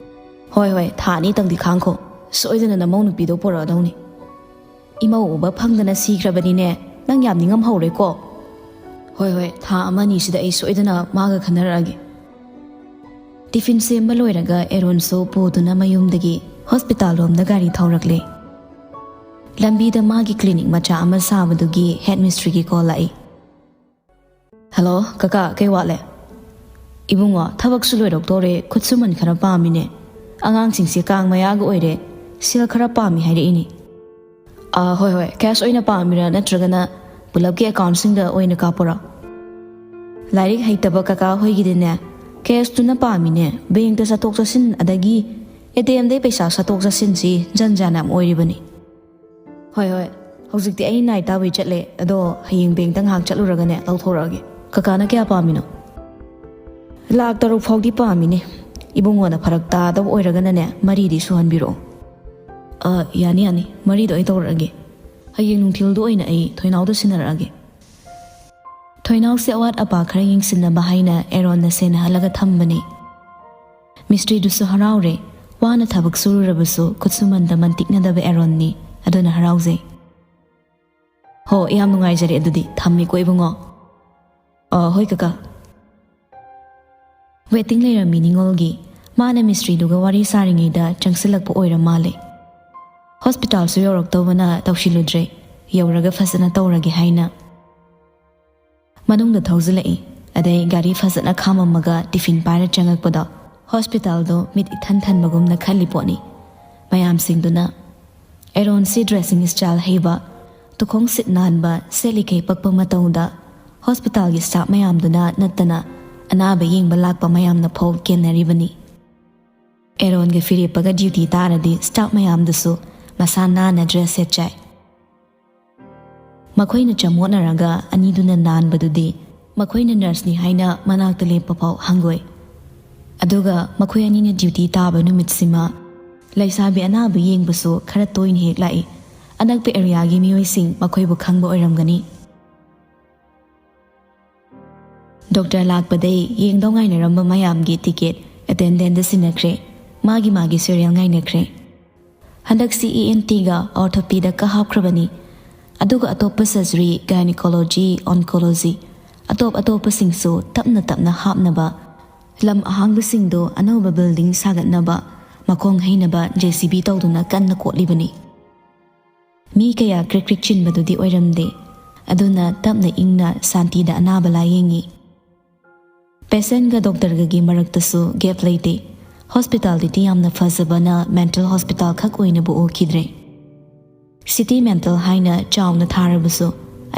ꯍꯣꯏ ꯍꯣꯏ, ꯊꯥ ꯑꯅꯤꯇꯪꯗꯤ ꯈꯥꯡꯈꯣ꯫ ꯁꯣꯏꯗꯅ ꯅꯃꯧ ꯅꯨꯄꯤꯗꯣ ꯄꯨꯔꯛꯑꯗꯧꯅꯤ꯫ ꯏꯃꯧ ꯎꯕ ꯐꯪꯗꯅ ꯁꯤꯈ꯭ꯔꯕꯅꯤꯅꯦ꯫ ꯅꯪ ꯌꯥꯝ ꯅꯤꯡꯉꯝꯍꯧꯔꯦꯀꯣ꯫ ꯍꯣꯏ ꯍꯣꯏ, ꯊꯥ ꯑꯃ ꯑꯅꯤꯁꯤꯗ ꯑꯩ ꯁꯣꯏꯗꯅ ꯃꯥꯒ ꯈꯟꯅꯔꯛꯑꯒꯦ꯫ ꯇꯤꯐꯤꯟ ꯁꯦꯝꯕ ꯂꯣꯏꯔꯒ ꯑꯦꯔꯣꯟꯁꯨ ꯄꯨꯗꯨꯅ ꯃꯌꯨꯝꯗꯒꯤ ꯍꯣꯁꯄꯤꯇꯥꯜ ꯂꯣꯝꯗ ꯒꯥꯔꯤ ꯊꯧꯔꯛꯂꯦ꯫ ꯂꯝꯕꯤꯗ ꯃꯥꯒꯤ ꯀ꯭ꯂꯤꯅꯤꯛ ꯃꯆꯥ ꯑꯃ ꯁꯥꯕꯗꯨꯒꯤ ꯍꯦꯗ ꯃꯤꯁꯇ꯭ꯔꯤꯒꯤ ꯀꯣꯜ ꯂꯥꯛꯏ꯫ "ꯍꯜꯂꯣ ꯀꯀꯥ, ꯀꯩ ꯋꯥꯠꯂꯦ?" "ꯏꯕꯨꯡꯉꯣ, ꯊꯕꯛꯁꯨ ꯂꯣꯏꯔꯛꯇꯣꯔꯦ, ꯈꯨꯠꯁꯨꯃꯟ ꯈꯔ ꯄꯥꯝꯃꯤꯅꯦ꯫ ꯑꯉꯥꯡꯁꯤꯡꯁꯦ ꯀꯥꯡ ꯃꯌꯥꯒ ꯑꯣꯏꯔꯦ, ꯁꯦꯜ ꯈꯔ ꯄꯥꯝꯃꯤ ꯍꯥꯏꯔꯛꯏꯅꯦ꯫" "ꯑꯥ, ꯍꯣꯏ ꯍꯣꯏ, ꯀꯦꯁ ꯑꯣꯏꯅ ꯄꯥꯝꯃꯤꯔꯥ ꯅꯠꯇ꯭ꯔꯒꯅ ꯄꯨꯂꯞꯀꯤ ꯑꯦꯀꯥꯎꯟꯁꯤꯡꯗ ꯑꯣꯏꯅ ꯀꯥꯞꯄꯣꯔꯥ?" "ꯂꯥꯏꯔꯤꯛ ꯍꯩꯇꯕ ꯀꯀꯥ ꯍꯣꯏꯒꯤꯗꯤꯅꯦ, ꯀꯦꯁꯇꯨꯅ ꯄꯥꯝꯃꯤꯅꯦ꯫ ꯕꯦꯡꯛꯇ ꯆꯠꯊꯣꯛ ꯆꯠꯁꯤꯟ ꯑꯗꯒꯤ ꯑꯦ ꯇꯤ ꯑꯦꯝꯗꯩ ꯄꯩꯁꯥ ꯆꯠꯊꯣꯛ ꯆꯠꯁꯤꯟꯁꯤ ꯖꯟ ꯖꯥꯟ ꯌꯥꯝ ꯑꯣꯏꯔꯤꯕꯅꯤ꯫" "ꯍꯣꯏ ꯍꯣꯏ, ꯍꯧꯖꯤꯛꯇꯤ ꯑꯩ ꯅꯥꯏꯠ ꯇꯥꯕꯩ ꯆꯠꯂꯦ, ꯑꯗꯣ ꯍꯌꯦꯡ ꯕꯦꯡꯛꯇ ꯉꯥꯏꯍꯥꯛ ꯆꯠꯂꯨꯔꯒꯅꯦ ꯂꯧꯊꯣꯔꯛꯑꯒꯦ꯫ ꯀꯀꯥꯅ ꯀꯌꯥ ꯄꯥꯝꯃꯤꯅꯣ?" "ꯂꯥꯛ ꯇꯔꯨꯛ ꯐꯥꯎꯗꯤ ꯄꯥꯝꯃꯤꯅꯦ꯫ ꯏꯕꯨꯡꯉꯣꯅ ꯐꯔꯛ ꯇꯥꯗꯕ ꯑꯣꯏꯔꯒꯅꯅꯦ ꯃꯔꯤꯗꯤ ꯁꯨꯍꯟꯕꯤꯔꯛꯑꯣ꯫" "ꯑ, ꯌꯥꯅꯤ ꯌꯥꯅꯤ, ꯃꯔꯤꯗꯣ ꯑꯩ ꯇꯧꯔꯛꯑꯒꯦ꯫ ꯍꯌꯦꯡ ꯅꯨꯡꯊꯤꯜꯗꯣ ꯑꯣꯏꯅ ꯑꯩ ꯊꯣꯏꯅꯥꯎꯗ ꯁꯤꯟꯅꯔꯛꯑꯒꯦ꯫" ꯊꯣꯏꯅꯥꯎꯁꯦ ꯑꯋꯥꯠ ꯑꯄꯥ ꯈꯔ ꯌꯦꯡꯁꯤꯟꯅꯕ ꯍꯥꯏꯅ ꯑꯦꯔꯣꯟꯅ ꯁꯦꯟꯅꯍꯜꯂꯒ ꯊꯝꯕꯅꯤ꯫ ꯃꯤꯁꯇ꯭ꯔꯤꯗꯨꯁꯨ ꯍꯔꯥꯎꯔꯦ꯫ ꯋꯥꯅ ꯊꯕꯛ ꯁꯨꯔꯨꯔꯕꯁꯨ ꯈꯨꯠꯁꯨꯃꯟꯗ ꯃꯟꯇꯤꯛꯅꯗꯕ ꯑꯦꯔꯣꯟꯅꯤ꯫ ꯑꯗꯨꯅ ꯍꯔꯥꯎꯖꯩ꯫ "ꯍꯣ, ꯌꯥꯝ ꯅꯨꯡꯉꯥꯏꯖꯔꯦ꯫ ꯑꯗꯨꯗꯤ ꯊꯝꯃꯦꯀꯣ ꯏꯕꯨꯡꯉꯣ꯫" "ꯑ, ꯍꯣꯏ ꯀꯀꯥ꯫" ꯋꯦꯇꯤꯡ ꯂꯩꯔꯝꯃꯤ ꯅꯤꯉꯣꯜꯒꯤ꯫ ꯃꯥꯅ ꯃꯤꯁꯇ꯭ꯔꯤꯗꯨꯒ ꯋꯥꯔꯤ ꯁꯥꯔꯤꯉꯩꯗ ꯆꯪꯁꯤꯜꯂꯛꯄ ꯑꯣꯏꯔ ꯃꯥꯜꯂꯦ꯫ ꯍꯣꯁꯄꯤꯇꯥꯜꯁꯨ ꯌꯧꯔꯛꯇꯧꯕꯅ ꯇꯧꯁꯤꯜꯂꯨꯗ꯭ꯔꯦ꯫ ꯌꯧꯔꯒ ꯐꯖꯅ ꯇꯧꯔꯒꯦ ꯍꯥꯏꯅ ꯃꯅꯨꯡꯗ ꯊꯧꯖꯤꯜꯂꯛꯏ꯫ ꯑꯗꯩ ꯒꯥꯔꯤ ꯐꯖꯅ ꯈꯥꯝꯃꯝꯃꯒ ꯇꯤꯐꯤꯟ ꯄꯥꯏꯔ ꯆꯪꯉꯛꯄꯗꯣ ꯍꯣꯁꯄꯤꯇꯥꯜꯗꯣ ꯃꯤꯠ ꯏꯊꯟ ꯊꯟꯕꯒꯨꯝꯅ ꯈꯜꯂꯤ ꯄꯣꯠꯅꯤ꯫ ꯃꯌꯥꯝꯁꯤꯡꯗꯨꯅ ꯑꯦꯔꯣꯟꯁꯤ ꯗ꯭ꯔꯦꯁꯤꯡ ꯁ꯭ꯇꯥꯏꯜ ꯍꯩꯕ, ꯇꯨꯈꯣꯡ ꯁꯤꯠ ꯅꯥꯟꯕ, ꯁꯦꯠꯂꯤꯈꯩ ꯄꯛꯄ ꯃꯇꯧꯗ ꯍꯣꯁꯄꯤꯇꯥꯜꯒꯤ ꯁ꯭ꯇꯥꯐ ꯃꯌꯥꯝꯗꯨꯅ ꯅꯠꯇꯅ ꯑꯅꯥꯕ ꯌꯦꯡꯕ ꯂꯥꯛꯄ ꯃꯌꯥꯝꯅ ꯐꯥꯎ ꯀꯦꯟꯅꯔꯤꯕꯅꯤ꯫ ꯑꯦꯔꯣꯟꯒ ꯐꯤꯔꯦꯞꯄꯒ ꯗ꯭ꯌꯨꯇꯤ ꯇꯥꯔꯗꯤ ꯁ꯭ꯇꯥꯐ ꯃꯌꯥꯝꯗꯨꯁꯨ ꯃꯁꯥ ꯅꯥꯟꯅ ꯗ꯭ꯔꯦꯁ ꯁꯦꯠꯆꯥꯏ꯫ ꯃꯈꯣꯏꯅ ꯆꯃꯣꯠꯅꯔꯒ ꯑꯅꯤꯗꯨꯅ ꯅꯥꯟꯕꯗꯨꯗꯤ ꯃꯈꯣꯏꯅ ꯅꯔꯁꯅꯤ ꯍꯥꯏꯅ ꯃꯅꯥꯛꯇ ꯂꯦꯞꯄ ꯐꯥꯎ ꯍꯪꯒꯣꯏ꯫ ꯑꯗꯨꯒ ꯃꯈꯣꯏ ꯑꯅꯤꯅ ꯗ꯭ꯌꯨꯇꯤ ꯇꯥꯕ ꯅꯨꯃꯤꯠꯁꯤꯃ ꯂꯩꯁꯥꯕꯤ ꯑꯅꯥꯕ ꯌꯦꯡꯕꯁꯨ ꯈꯔ ꯇꯣꯏꯅ ꯍꯦꯛ ꯂꯥꯛꯏ꯫ ꯑꯅꯛꯄ ꯑꯦꯔꯤꯌꯥꯒꯤ ꯃꯤꯑꯣꯏꯁꯤꯡ ꯃꯈꯣꯏꯕꯨ ꯈꯪꯕ ꯑꯣꯏꯔꯝꯒꯅꯤ꯫ ꯗꯣꯛꯇꯔ ꯂꯥꯛꯄꯗꯩ ꯌꯦꯡꯗꯧ ꯉꯥꯏꯅꯔꯝꯕ ꯃꯌꯥꯝꯒꯤ ꯇꯤꯀꯦꯠ ꯑꯦꯇꯦꯟꯗꯦꯟꯗ ꯁꯤꯟꯅꯈ꯭ꯔꯦ꯫ ꯃꯥꯒꯤ ꯃꯥꯒꯤ ꯁꯦꯔꯤꯌꯦꯜ ꯉꯥꯏꯅꯈ꯭ꯔꯦ꯫ ꯍꯟꯗꯛꯁꯤ ꯏ ꯑꯦꯟ ꯇꯤꯒ ꯑꯣꯔꯊꯣꯄꯤꯗꯀ ꯍꯥꯞꯈ꯭ꯔꯕꯅꯤ꯫ ꯑꯗꯨꯒ ꯑꯇꯣꯞꯄ ꯁꯔꯖꯔꯤ, ꯒꯥꯏꯅꯤꯀꯣꯂꯣꯖꯤ, ꯑꯣꯟꯀꯣꯂꯣꯖꯤ, ꯑꯇꯣꯞ ꯑꯇꯣꯞꯄꯁꯤꯡꯁꯨ ꯇꯞꯅ ꯇꯞꯅ ꯍꯥꯞꯅꯕ, ꯂꯝ ꯑꯍꯥꯡꯕꯁꯤꯡꯗꯣ ꯑꯅꯧꯕ ꯕꯤꯜꯗꯤꯡ ꯁꯥꯒꯠꯅꯕ, ꯃꯈꯣꯡ ꯍꯩꯅꯕ ꯖꯦ ꯁꯤ ꯕꯤ ꯇꯧꯗꯨꯅ ꯀꯟꯅ ꯀꯣꯠꯂꯤꯕꯅꯤ꯫ ꯃꯤ ꯀꯌꯥ ꯀ꯭ꯔꯤꯛ ꯀ꯭ꯔꯤꯛ ꯆꯤꯟꯕꯗꯨꯗꯤ ꯑꯣꯏꯔꯝꯗꯦ꯫ ꯑꯗꯨꯅ ꯇꯞꯅ ꯏꯪꯅ ꯁꯥꯟꯇꯤꯗ ꯑꯅꯥꯕ ꯂꯥꯌꯦꯡꯉꯤ꯫ ꯄꯦꯁꯦꯟꯒ ꯗꯣꯛꯇꯔꯒꯒꯤ ꯃꯔꯛꯇꯁꯨ ꯒꯦꯞ ꯂꯩꯇꯦ꯫ ꯍꯣꯁꯄꯤꯇꯥꯂꯤꯇꯤ ꯌꯥꯝꯅ ꯐꯖꯕꯅ ꯃꯦꯟꯇꯜ ꯍꯣꯁꯄꯤꯇꯥꯜ ꯈꯛ ꯑꯣꯏꯅꯕꯨ ꯎꯈꯤꯗ꯭ꯔꯦ꯫ ꯁꯤꯇꯤ ꯃꯦꯟꯇꯜ ꯍꯥꯏꯅ ꯆꯥꯎꯅ ꯊꯥꯔꯕꯁꯨ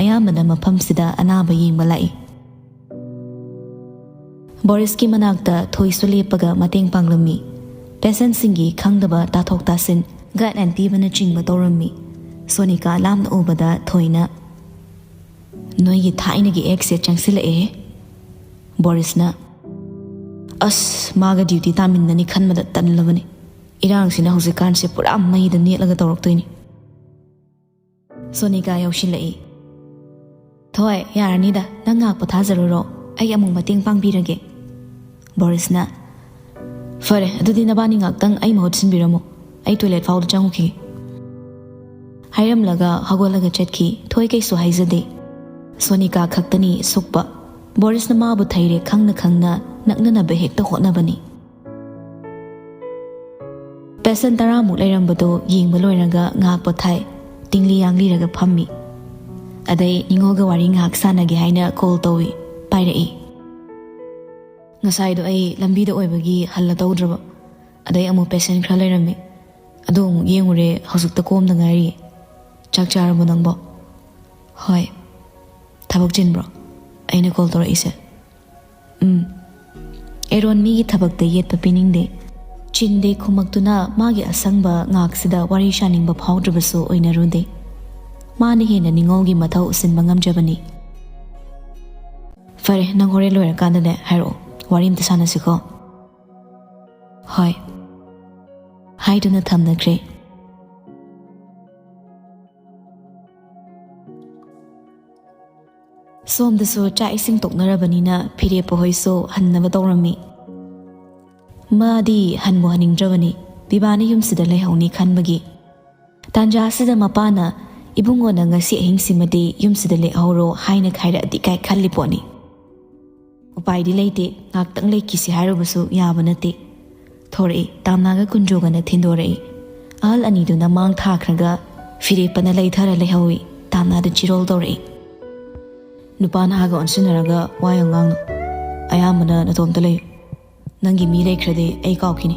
ꯑꯌꯥꯝꯕꯅ ꯃꯐꯝꯁꯤꯗ ꯑꯅꯥꯕ ꯌꯦꯡꯕ ꯂꯥꯛꯏ꯫ ꯕꯣꯔꯤꯁꯀꯤ ꯃꯅꯥꯛꯇ ꯊꯣꯏꯁꯨ ꯂꯦꯞꯄꯒ ꯃꯇꯦꯡ ꯄꯥꯡꯂꯝꯃꯤ꯫ ꯄꯦꯁꯦꯟꯁꯤꯡꯒꯤ ꯈꯪꯗꯕ ꯇꯥꯊꯣꯛ ꯇꯥꯁꯤꯟ, ꯒꯥꯏꯗꯂꯥꯏꯟ ꯄꯤꯕꯅꯆꯤꯡꯕ ꯇꯧꯔꯝꯃꯤ꯫ ꯁꯣꯅꯤꯀꯥ ꯂꯥꯞꯅ ꯎꯕꯗ ꯊꯣꯏꯅ, "ꯅꯣꯏꯒꯤ ꯊꯥꯏꯅꯒꯤ ꯑꯦꯛꯁꯁꯦ ꯆꯪꯁꯤꯜꯂꯛꯑꯦ"꯫ ꯕꯣꯔꯤꯁꯅ, "ꯑꯁ, ꯃꯥꯒ ꯗ꯭ꯌꯨꯇꯤ ꯇꯥꯃꯤꯟꯅꯅꯤ ꯈꯟꯕꯗ ꯇꯜꯂꯕꯅꯤ꯫ ꯏꯔꯥꯡꯁꯤꯅ ꯍꯧꯖꯤꯛꯀꯥꯟꯁꯦ ꯄꯨꯔꯥ ꯃꯩꯗ ꯅꯦꯠꯂꯒ ꯇꯧꯔꯛꯇꯣꯏꯅꯤ"꯫ ꯁꯣꯅꯤꯀꯥ ꯌꯧꯁꯤꯜꯂꯛꯏ꯫ "ꯊꯣꯏ, ꯌꯥꯔꯅꯤꯗ, ꯅꯪ ꯉꯥꯏꯍꯥꯛ ꯄꯣꯊꯥꯖꯔꯨꯔꯣ, ꯑꯩ ꯑꯃꯨꯛ ꯃꯇꯦꯡ ꯄꯥꯡꯕꯤꯔꯒꯦ"꯫ ꯕꯣꯔꯤꯁꯅ, "ꯐꯔꯦ, ꯑꯗꯨꯗꯤ ꯅꯕꯥꯅꯤ ꯉꯥꯛꯇꯪ ꯑꯩ ꯃꯍꯨꯠ ꯁꯤꯟꯕꯤꯔꯝꯃꯣ, ꯑꯩ ꯇꯣꯏꯂꯦꯠ ꯐꯥꯎꯗ ꯆꯪꯉꯨꯈꯤꯒꯦ"꯫ ꯍꯥꯏꯔꯝꯂꯒ ꯍꯧꯒꯠꯂꯒ ꯆꯠꯈꯤ꯫ ꯊꯣꯏ ꯀꯩꯁꯨ ꯍꯥꯏꯖꯗꯦ꯫ ꯁꯣꯅꯤꯀꯥ ꯈꯛꯇꯅꯤ ꯁꯨꯛꯄ꯫ ꯕꯣꯔꯤꯁꯅ ꯃꯥꯕꯨ ꯊꯩꯔꯦ ꯈꯪꯅ ꯈꯪꯅ ꯅꯛꯅꯅꯕ ꯍꯦꯛꯇ ꯍꯣꯠꯅꯕꯅꯤ꯫ ꯄꯦꯁꯦꯟ ꯇꯔꯥꯃꯨꯛ ꯂꯩꯔꯝꯕꯗꯣ ꯌꯦꯡꯕ ꯂꯣꯏꯔꯒ ꯉꯥꯏꯍꯥꯛ ꯄꯣꯊꯥꯏ꯫ ꯇꯤꯡꯂꯤ ꯌꯥꯡꯂꯤꯔꯒ ꯐꯝꯃꯤ꯫ ꯑꯗꯩ ꯅꯤꯉꯣꯜꯒ ꯋꯥꯔꯤ ꯉꯥꯏꯍꯥꯛ ꯁꯥꯟꯅꯒꯦ ꯍꯥꯏꯅ ꯀꯣꯜ ꯇꯧꯏ꯫ ꯄꯥꯏꯔꯛꯏ꯫ "ꯉꯁꯥꯏꯗꯣ ꯑꯩ ꯂꯝꯕꯤꯗ ꯑꯣꯏꯕꯒꯤ ꯍꯜꯂ ꯇꯧꯗ꯭ꯔꯕ꯫ ꯑꯗꯩ ꯑꯃꯨꯛ ꯄꯦꯁꯦꯟ ꯈꯔ ꯂꯩꯔꯝꯃꯤ꯫ ꯑꯗꯨ ꯑꯃꯨꯛ ꯌꯦꯡꯉꯨꯔꯦ, ꯍꯧꯖꯤꯛꯇ ꯀꯣꯝꯗ ꯉꯥꯏꯔꯤ꯫ ꯆꯥꯛ ꯆꯥꯔꯕꯣ ꯅꯪꯕꯣ?" "ꯍꯣꯏ꯫ ꯊꯕꯛ ꯆꯤꯟꯕ꯭ꯔꯣ ꯑꯩꯅ ꯀꯣꯜ ꯇꯧꯔꯛꯏꯁꯦ?" "ꯎꯝ"꯫ ꯑꯦꯔꯣꯟ ꯃꯤꯒꯤ ꯊꯕꯛꯇ ꯌꯦꯠꯄ ꯄꯤꯅꯤꯡꯗꯦ꯫ ꯆꯤꯟꯗꯦ ꯈꯨꯝꯃꯛꯇꯨꯅ ꯃꯥꯒꯤ ꯑꯁꯪꯕ ꯉꯥꯛꯁꯤꯗ ꯋꯥꯔꯤ ꯁꯥꯅꯤꯡꯕ ꯐꯥꯎꯗ꯭ꯔꯕꯁꯨ ꯑꯣꯏꯅꯔꯨꯗꯦ꯫ ꯃꯥꯅ ꯍꯦꯟꯅ ꯅꯤꯉꯣꯜꯒꯤ ꯃꯊꯧ ꯁꯤꯟꯕ ꯉꯝꯖꯕꯅꯤ꯫ "ꯐꯔꯦ, ꯅꯪ ꯍꯣꯔꯦꯟ ꯂꯣꯏꯔꯀꯥꯟꯗꯅꯦ ꯍꯥꯏꯔꯛꯑꯣ, ꯋꯥꯔꯤ ꯑꯝꯇ ꯁꯥꯟꯅꯁꯤꯀꯣ"꯫ "ꯍꯣꯏ"꯫ ꯍꯥꯏꯗꯨꯅ ꯊꯝꯅꯈ꯭ꯔꯦ꯫ ꯁꯣꯝꯗꯁꯨ ꯆꯥꯛ ꯏꯁꯤꯡ ꯇꯣꯛꯅꯔꯕꯅꯤꯅ ꯐꯤꯔꯦꯞꯄ ꯍꯣꯏꯁꯨ ꯍꯟꯅꯕ ꯇꯧꯔꯝꯃꯤ꯫ ꯃꯥꯗꯤ ꯍꯟꯕꯨ ꯍꯟꯅꯤꯡꯗ꯭ꯔꯕꯅꯤ, ꯕꯤꯕꯥꯅ ꯌꯨꯝꯁꯤꯗ ꯂꯩꯍꯧꯅꯤ ꯈꯟꯕꯒꯤ꯫ ꯇꯥꯟꯖꯥꯁꯤꯗ ꯃꯄꯥꯅ, "ꯏꯕꯨꯡꯉꯣꯅ ꯉꯁꯤ ꯑꯍꯤꯡꯁꯤꯃꯗꯤ ꯌꯨꯝꯁꯤꯗ ꯂꯦꯛꯍꯧꯔꯣ" ꯍꯥꯏꯅ ꯈꯥꯏꯔꯛꯑꯗꯤ ꯀꯥꯏ ꯈꯜꯂꯤ ꯄꯣꯠꯅꯤ꯫ ꯎꯄꯥꯏꯗꯤ ꯂꯩꯇꯦ, ꯉꯥꯛꯇꯪ ꯂꯩꯈꯤꯁꯤ ꯍꯥꯏꯔꯨꯕꯁꯨ ꯌꯥꯕ ꯅꯠꯇꯦ꯫ ꯊꯣꯔꯛꯏ, ꯇꯥꯝꯅꯥꯒ ꯀꯨꯟꯖꯣꯒꯅ ꯊꯤꯟꯗꯣꯔꯛꯏ꯫ ꯑꯍꯜ ꯑꯅꯤꯗꯨꯅ ꯃꯥꯡ ꯊꯥꯈ꯭ꯔꯒ ꯐꯤꯔꯦꯞꯄꯅ ꯂꯩꯊꯔ ꯂꯩꯍꯧꯏ꯫ ꯇꯥꯝꯅꯥꯗ ꯆꯤꯔꯣꯜ ꯇꯧꯔꯛꯏ꯫ "ꯅꯨꯄꯥ ꯅꯍꯥꯒ ꯑꯣꯟꯁꯤꯟꯅꯔꯒ ꯋꯥ ꯌꯥꯝ ꯉꯥꯡꯅꯨ꯫ ꯑꯌꯥꯝꯕꯅ ꯅꯇꯣꯝꯇ ꯂꯩꯌꯨ꯫ ꯅꯪꯒꯤ ꯃꯤ ꯂꯩꯈ꯭ꯔꯗꯤ ꯑꯩ ꯀꯥꯎꯈꯤꯅꯤ꯫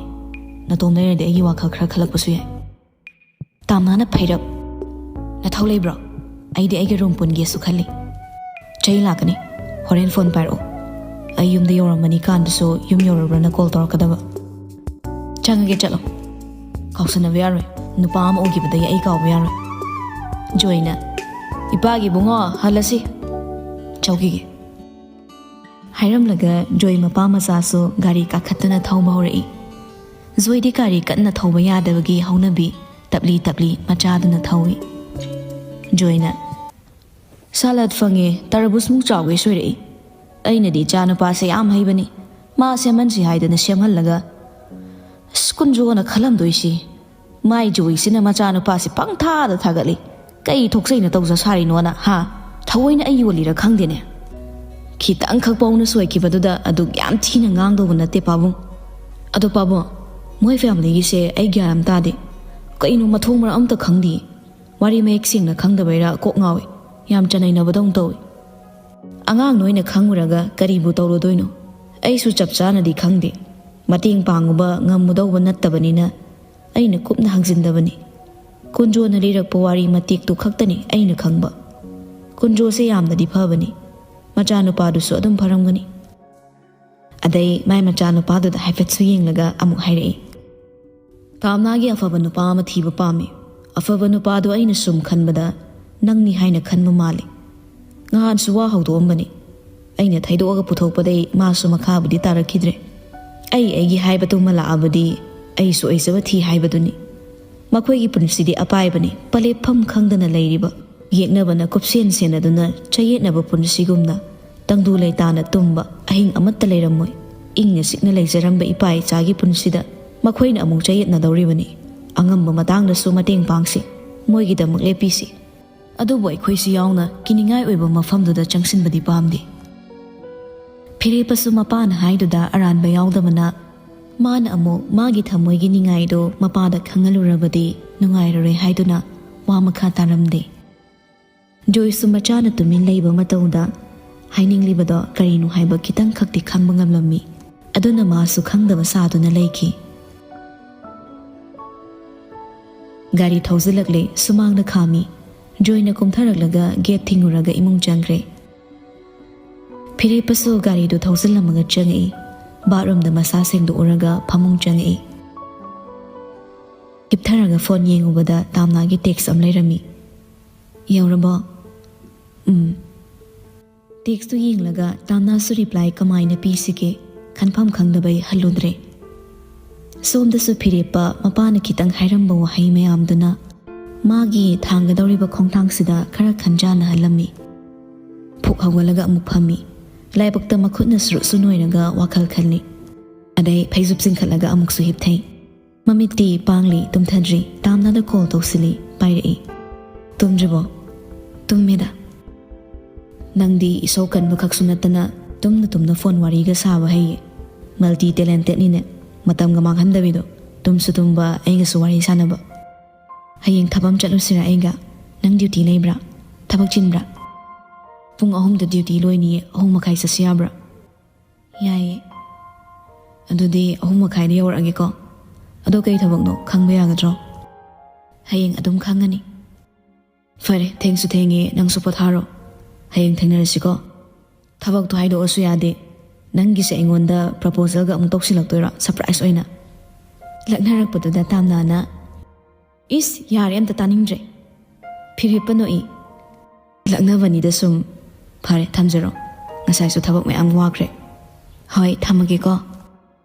ꯅꯇꯣꯝ ꯂꯩꯔꯗꯤ ꯑꯩꯒꯤ ꯋꯥꯈꯜ ꯈꯔ ꯈꯜꯂꯛꯄꯁꯨ ꯌꯥꯏ꯫" ꯇꯥꯝꯅꯥꯅ ꯐꯩꯔꯞ, "ꯅꯊꯧ ꯂꯩꯕ꯭ꯔꯣ? ꯑꯩꯗꯤ ꯑꯩꯒꯤ ꯔꯨꯝ ꯄꯨꯟꯒꯦꯁꯨ ꯈꯜꯂꯤ꯫" "ꯆꯩ ꯂꯥꯛꯀꯅꯤ꯫ ꯍꯣꯔꯦꯟ ꯐꯣꯟ ꯄꯥꯏꯔꯛꯑꯣ꯫ ꯑꯩ ꯌꯨꯝꯗ ꯌꯧꯔꯝꯃꯅꯤ ꯀꯥꯟꯗꯁꯨ ꯌꯨꯝ ꯌꯧꯔꯕ꯭ꯔꯅ ꯀꯣꯜ ꯇꯧꯔꯛꯀꯗꯕ꯫" "ꯆꯪꯉꯒꯦ, ꯆꯠꯂꯣ꯫ ꯀꯥꯎꯁꯟꯅꯕ ꯌꯥꯔꯣꯏ꯫ ꯅꯨꯄꯥ ꯑꯃ ꯎꯈꯤꯕꯗꯒꯤ ꯑꯩ ꯀꯥꯎꯕ ꯌꯥꯔꯣꯏ꯫" ꯖꯣꯏꯅ, "ꯏꯄꯥꯒꯤ ꯏꯕꯨꯡꯉꯣ, ꯍꯜꯂꯁꯤ꯫ ꯆꯧꯈꯤꯒꯦ꯫" ꯍꯥꯏꯔꯝꯂꯒ ꯖꯣꯏ ꯃꯄꯥ ꯃꯆꯥꯁꯨ ꯒꯥꯔꯤ ꯀꯥꯈꯠꯇꯨꯅ ꯊꯧꯕ ꯍꯧꯔꯛꯏ꯫ ꯖꯣꯏꯗꯤ ꯒꯥꯔꯤ ꯀꯟꯅ ꯊꯧꯕ ꯌꯥꯗꯕꯒꯤ ꯍꯧꯅꯕꯤ ꯇꯞꯂꯤ ꯇꯞꯂꯤ ꯃꯆꯥꯗꯨꯅ ꯊꯧꯏ꯫ ꯖꯣꯏꯅ, "ꯁꯥꯂꯥꯗ ꯐꯪꯉꯦ, ꯇꯔꯕꯨꯖꯃꯨꯛ ꯆꯥꯎꯒꯩ ꯁꯣꯏꯔꯛꯏ꯫ ꯑꯩꯅꯗꯤ ꯏꯆꯥ ꯅꯨꯄꯥꯁꯦ ꯌꯥꯝ ꯍꯩꯕꯅꯤ, ꯃꯥ ꯁꯦꯝꯍꯟꯁꯤ ꯍꯥꯏꯗꯅ ꯁꯦꯝꯍꯜꯂꯒ꯫ ꯑꯁ, ꯀꯨꯟꯖꯣꯅ ꯈꯜꯂꯝꯗꯣꯏꯁꯤ, ꯃꯥꯏ ꯖꯣꯏꯁꯤꯅ ꯃꯆꯥꯅꯨꯄꯥꯁꯤ ꯄꯪꯊꯥꯗ ꯊꯥꯒꯠꯂꯤ꯫ ꯀꯩ ꯊꯣꯛꯆꯩꯅ ꯇꯧꯖ ꯁꯥꯔꯤꯅꯣꯅ, ꯍꯥ? ꯊꯑꯣꯏꯅ ꯑꯩ ꯌꯣꯜꯂꯤꯔ ꯈꯪꯗꯦꯅꯦ꯫" ꯈꯤꯇꯪꯈꯛ ꯄꯧꯅ ꯁꯣꯏꯈꯤꯕꯗꯨꯗ ꯑꯗꯨꯛ ꯌꯥꯝ ꯊꯤꯅ ꯉꯥꯡꯗꯧꯕ ꯅꯠꯇꯦ, ꯄꯥꯕꯨꯡ꯫ ꯑꯗꯣ, ꯄꯥꯕꯨꯡ, ꯃꯣꯏ ꯐꯦꯃꯤꯂꯤꯒꯤꯁꯦ ꯑꯩ ꯒ꯭ꯌꯥꯟ ꯑꯃ ꯇꯥꯗꯦ꯫ ꯀꯩꯅꯣ, ꯃꯊꯣꯡ ꯃꯔꯝ ꯑꯝꯇ ꯈꯪꯗꯦ꯫ ꯋꯥꯔꯤ ꯃꯌꯦꯛ ꯁꯦꯡꯅ ꯈꯪꯗꯕꯩꯔꯥ ꯀꯣꯛ ꯉꯥꯎꯏ꯫ ꯌꯥꯝ ꯆꯅꯩꯅꯕꯗꯧꯅ ꯇꯧꯏ꯫ ꯑꯉꯥꯡ ꯅꯣꯏꯅ ꯈꯪꯉꯨꯔꯒ ꯀꯔꯤꯕꯨ ꯇꯧꯔꯨꯗꯣꯏꯅꯣ? ꯑꯩꯁꯨ ꯆꯞ ꯆꯥꯅꯗꯤ ꯈꯪꯗꯦ꯫ ꯃꯇꯦꯡ ꯄꯥꯡꯉꯨꯕ ꯉꯝꯃꯨꯗꯧꯕ ꯅꯠꯇꯕꯅꯤꯅ ꯑꯩꯅ ꯀꯨꯞꯅ ꯍꯪꯖꯤꯟꯗꯕꯅꯤ꯫ ꯀꯨꯟꯖꯣꯅ ꯂꯤꯔꯛꯄ ꯋꯥꯔꯤ ꯃꯇꯦꯛꯇꯨ ꯈꯛꯇꯅꯤ ꯑꯩꯅ ꯈꯪꯕ꯫ ꯀꯨꯟꯖꯣꯁꯦ ꯌꯥꯝꯅꯗꯤ ꯐꯕꯅꯤ꯫ ꯃꯆꯥꯅꯨꯄꯥꯗꯨꯁꯨ ꯑꯗꯨꯝ ꯐꯔꯝꯒꯅꯤ꯫ ꯑꯗꯩ ꯃꯥꯏ ꯃꯆꯥꯅꯨꯄꯥꯗꯨꯗ ꯍꯥꯏꯐꯦꯠꯁꯨ ꯌꯦꯡꯂꯒ ꯑꯃꯨꯛ ꯍꯥꯏꯔꯛꯏ, "ꯇꯥꯝꯅꯥꯒꯤ ꯑꯐꯕ ꯅꯨꯄꯥ ꯑꯃ ꯊꯤꯕ ꯄꯥꯝꯃꯤ꯫ ꯑꯐꯕ ꯅꯨꯄꯥꯗꯣ ꯑꯩꯅ ꯁꯨꯝ ꯈꯟꯕꯗ ꯅꯪꯅꯤ ꯍꯥꯏꯅ ꯈꯟꯕ ꯃꯥꯜꯂꯤ꯫ ꯉꯍꯥꯟꯁꯨ ꯋꯥ ꯍꯧꯗꯣꯛꯑꯝꯕꯅꯤ꯫ ꯑꯩꯅ ꯊꯩꯗꯣꯛꯑꯒ ꯄꯨꯊꯣꯛꯄꯗꯩ ꯃꯥꯁꯨ ꯃꯈꯥꯕꯨꯗꯤ ꯇꯥꯔꯛꯈꯤꯗ꯭ꯔꯦ꯫ ꯑꯩ ꯑꯩꯒꯤ ꯍꯥꯏꯕꯗꯨꯃ ꯂꯥꯛꯑꯕꯗꯤ ꯑꯩꯁꯨ ꯑꯣꯏꯖꯕ ꯊꯤ ꯍꯥꯏꯕꯗꯨꯅꯤ꯫ ꯃꯈꯣꯏꯒꯤ ꯄꯨꯟꯁꯤꯗꯤ ꯑꯄꯥꯏꯕꯅꯤ, ꯄꯂꯦꯞꯐꯝ ꯈꯪꯗꯅ ꯂꯩꯔꯤꯕ, ꯌꯦꯛꯅꯕꯅ ꯀꯨꯞꯁꯦꯟ ꯁꯦꯟꯅꯗꯨꯅ ꯆꯌꯦꯠꯅꯕ ꯄꯨꯟꯁꯤꯒꯨꯝꯅ ꯇꯪꯗꯨ ꯂꯩꯇꯥꯅ ꯇꯨꯝꯕ ꯑꯍꯤꯡ ꯑꯃꯠꯇ ꯂꯩꯔꯝꯃꯣꯏ꯫ ꯏꯪꯅ ꯆꯤꯛꯅ ꯂꯩꯖꯔꯝꯕ ꯏꯄꯥ ꯏꯆꯥꯒꯤ ꯄꯨꯟꯁꯤꯗ ꯃꯈꯣꯏꯅ ꯑꯃꯨꯛ ꯆꯌꯦꯠꯅꯗꯧꯔꯤꯕꯅꯤ꯫ ꯑꯉꯝꯕ ꯃꯇꯥꯡꯗꯁꯨ ꯃꯇꯦꯡ ꯄꯥꯡꯁꯤ, ꯃꯣꯏꯒꯤꯗꯃꯛ ꯂꯦꯞꯄꯤꯁꯤ꯫ ꯑꯗꯨꯕꯨ ꯑꯩꯈꯣꯏꯁꯨ ꯌꯥꯎꯅ ꯀꯤꯅꯤꯡꯉꯥꯏ ꯑꯣꯏꯕ ꯃꯐꯝꯗꯨꯗ ꯆꯪꯁꯤꯟꯕꯗꯤ ꯄꯥꯝꯗꯦ꯫ ꯐꯤꯔꯦꯞꯄꯁꯨ ꯃꯄꯥꯅ ꯍꯥꯏꯗꯨꯗ ꯑꯔꯥꯟꯕ ꯌꯥꯎꯗꯕꯅ, ꯃꯥꯅ ꯑꯃꯨꯛ ꯃꯥꯒꯤ ꯊꯃꯣꯏꯒꯤ ꯅꯤꯡꯉꯥꯏꯗꯨ ꯃꯄꯥꯗ ꯈꯪꯍꯜꯂꯨꯔꯕꯗꯤ ꯅꯨꯡꯉꯥꯏꯔꯔꯣꯏ ꯍꯥꯏꯗꯨꯅ ꯋꯥ ꯃꯈꯥ ꯇꯥꯔꯝꯗꯦ꯫ ꯖꯣꯏꯁꯁꯨ ꯃꯆꯥꯅ ꯇꯨꯃꯤꯟ ꯂꯩꯕ ꯃꯇꯧꯗ ꯍꯥꯏꯅꯤꯡꯂꯤꯕꯗꯣ ꯀꯔꯤꯅꯣ ꯍꯥꯏꯕ ꯈꯤꯇꯪ ꯈꯛꯇꯤ ꯈꯪꯕ ꯉꯝꯂꯝꯃꯤ꯫ ꯑꯗꯨꯅ ꯃꯥꯁꯨ ꯈꯪꯗꯕ ꯁꯥꯗꯨꯅ ꯂꯩꯈꯤ꯫ ꯒꯥꯔꯤ ꯊꯧꯖꯤꯜꯂꯛꯂꯦ, ꯁꯨꯃꯥꯡꯗ ꯈꯥꯝꯃꯤ꯫ ꯖꯣꯏꯅ ꯀꯨꯝꯊꯔꯛꯂꯒ ꯒꯦꯠ ꯊꯤꯡꯉꯨꯔꯒ ꯏꯃꯨꯡ ꯆꯪꯈ꯭ꯔꯦ꯫ ꯐꯤꯔꯦꯞꯄꯁꯨ ꯒꯥꯔꯤꯗꯨ ꯊꯧꯖꯤꯜꯂꯝꯃꯒ ꯆꯪꯉꯛꯏ꯫ ꯕꯥꯠꯔꯨꯝꯗ ꯃꯁꯥ ꯁꯦꯡꯗꯣꯛꯎꯔꯒ ꯐꯃꯨꯡ ꯆꯪꯉꯛꯏ꯫ ꯍꯤꯞꯊꯔꯒ ꯐꯣꯟ ꯌꯦꯡꯉꯨꯕꯗ ꯇꯥꯝꯅꯥꯒꯤ ꯇꯦꯛꯁ ꯑꯃ ꯂꯩꯔꯝꯃꯤ꯫ "ꯌꯧꯔꯕꯣ?" "ꯎꯝ"꯫ ꯇꯦꯛꯁꯇꯨ ꯌꯦꯡꯂꯒ ꯇꯥꯝꯅꯥꯁꯨ ꯔꯤꯄ꯭ꯂꯥꯏ ꯀꯃꯥꯏꯅ ꯄꯤꯁꯤꯒꯦ ꯈꯟꯐꯝ ꯈꯪꯗꯕꯩ ꯍꯜꯂꯨꯗ꯭ꯔꯦ꯫ ꯁꯣꯝꯗꯁꯨ ꯐꯤꯔꯦꯞꯄ ꯃꯄꯥꯅ ꯈꯤꯇꯪ ꯍꯥꯏꯔꯝꯕ ꯋꯥꯍꯩ ꯃꯌꯥꯝꯗꯨꯅ ꯃꯥꯒꯤ ꯊꯥꯡꯒꯗꯧꯔꯤꯕ ꯈꯣꯡꯊꯥꯡꯁꯤꯗ ꯈꯔ ꯈꯟꯖꯥꯅꯍꯜꯂꯝꯃꯤ꯫ ꯐꯨꯛ ꯍꯧꯒꯠꯂꯒ ꯑꯃꯨꯛ ꯐꯝꯃꯤ꯫ ꯂꯥꯏꯕꯛꯇ ꯃꯈꯨꯠꯅ ꯁꯨꯔꯨꯠꯁꯨ ꯅꯣꯏꯔꯒ ꯋꯥꯈꯜ ꯈꯜꯂꯤ꯫ ꯑꯗꯩ ꯐꯩꯖꯨꯞ ꯆꯤꯡꯈꯠꯂꯒ ꯑꯃꯨꯛꯁꯨ ꯍꯤꯞꯊꯩ꯫ ꯃꯃꯤꯠꯇꯤ ꯄꯥꯡꯂꯤ, ꯇꯨꯝꯊꯗ꯭ꯔꯤ꯫ ꯇꯥꯝꯅꯥꯗ ꯀꯣꯜ ꯇꯧꯁꯤꯜꯂꯤ, ꯄꯥꯏꯔꯛꯏ꯫ "ꯇꯨꯝꯗ꯭ꯔꯤꯕꯣ?" "ꯇꯨꯝꯃꯦꯗ꯫ ꯅꯪꯗꯤ ꯏꯁꯧ ꯀꯟꯕ ꯈꯛꯁꯨ ꯅꯠꯇꯅ ꯇꯨꯝꯅ ꯇꯨꯝꯅ ꯐꯣꯟ ꯋꯥꯔꯤꯒ ꯁꯥꯕ ꯍꯩꯌꯦ꯫ ꯃꯜꯇꯤ ꯇꯦꯂꯦꯟꯇꯦꯠꯅꯤꯅꯦ꯫ ꯃꯇꯝꯒ ꯃꯥꯡꯍꯟꯗꯕꯤꯗꯣ꯫ ꯇꯨꯝꯁꯨ ꯇꯨꯝꯕ, ꯑꯩꯒꯁꯨ ꯋꯥꯔꯤ ꯁꯥꯟꯅꯕ꯫ ꯍꯌꯦꯡ ꯊꯕꯛ ꯑꯃ ꯆꯠꯂꯨꯁꯤꯔꯥ ꯑꯩꯒ? ꯅꯪ ꯗ꯭ꯌꯨꯇꯤ ꯂꯩꯕ꯭ꯔꯥ? ꯊꯕꯛ ꯆꯤꯟꯕ꯭ꯔꯥ?" "ꯄꯨꯡ ꯑꯍꯨꯝꯗ ꯗ꯭ꯌꯨꯇꯤ ꯂꯣꯏꯅꯤꯌꯦ, ꯑꯍꯨꯝ ꯃꯈꯥꯏ ꯆꯠꯁꯤ ꯌꯥꯕ꯭ꯔꯥ?" "ꯌꯥꯏꯌꯦ꯫ ꯑꯗꯨꯗꯤ ꯑꯍꯨꯝ ꯃꯈꯥꯏꯗ ꯌꯧꯔꯛꯑꯒꯦꯀꯣ꯫ ꯑꯗꯣ ꯀꯩ ꯊꯕꯛꯅꯣ ꯈꯪꯕ ꯌꯥꯒꯗ꯭ꯔꯣ?" "ꯍꯌꯦꯡ ꯑꯗꯨꯝ ꯈꯪꯉꯅꯤ꯫" "ꯐꯔꯦ, ꯊꯦꯡꯁꯨ ꯊꯦꯡꯉꯦ, ꯅꯪꯁꯨ ꯄꯣꯊꯥꯔꯣ꯫ ꯍꯌꯦꯡ ꯊꯦꯡꯅꯔꯁꯤꯀꯣ꯫ ꯊꯕꯛꯇꯣ ꯍꯥꯏꯗꯣꯛꯑꯁꯨ ꯌꯥꯗꯦ꯫ ꯅꯪꯒꯤꯁꯦ ꯑꯩꯉꯣꯟꯗ ꯄ꯭ꯔꯄꯣꯖꯦꯜꯒ ꯑꯃꯨꯛ ꯇꯧꯁꯤꯜꯂꯛꯇꯣꯏꯔꯣ, ꯁꯔꯄ꯭ꯔꯥꯏꯖ ꯑꯣꯏꯅ?" ꯂꯛꯅꯔꯛꯄꯗꯨꯗ ꯇꯥꯝꯅꯥꯅ, "ꯏꯁ, ꯌꯥꯔꯦ, ꯑꯝꯇ ꯇꯥꯅꯤꯡꯗ꯭ꯔꯦ꯫ ꯐꯤꯔꯦꯞꯄ ꯅꯣꯛꯏ꯫ ꯂꯛꯅꯕꯅꯤꯗ ꯁꯨꯝ꯫ ꯐꯔꯦ, ꯊꯝꯖꯔꯣ꯫ ꯉꯁꯥꯏꯁꯨ ꯊꯕꯛ ꯃꯌꯥꯝ ꯋꯥꯈ꯭ꯔꯦ꯫ ꯍꯣꯏ, ꯊꯝꯃꯒꯦꯀꯣ꯫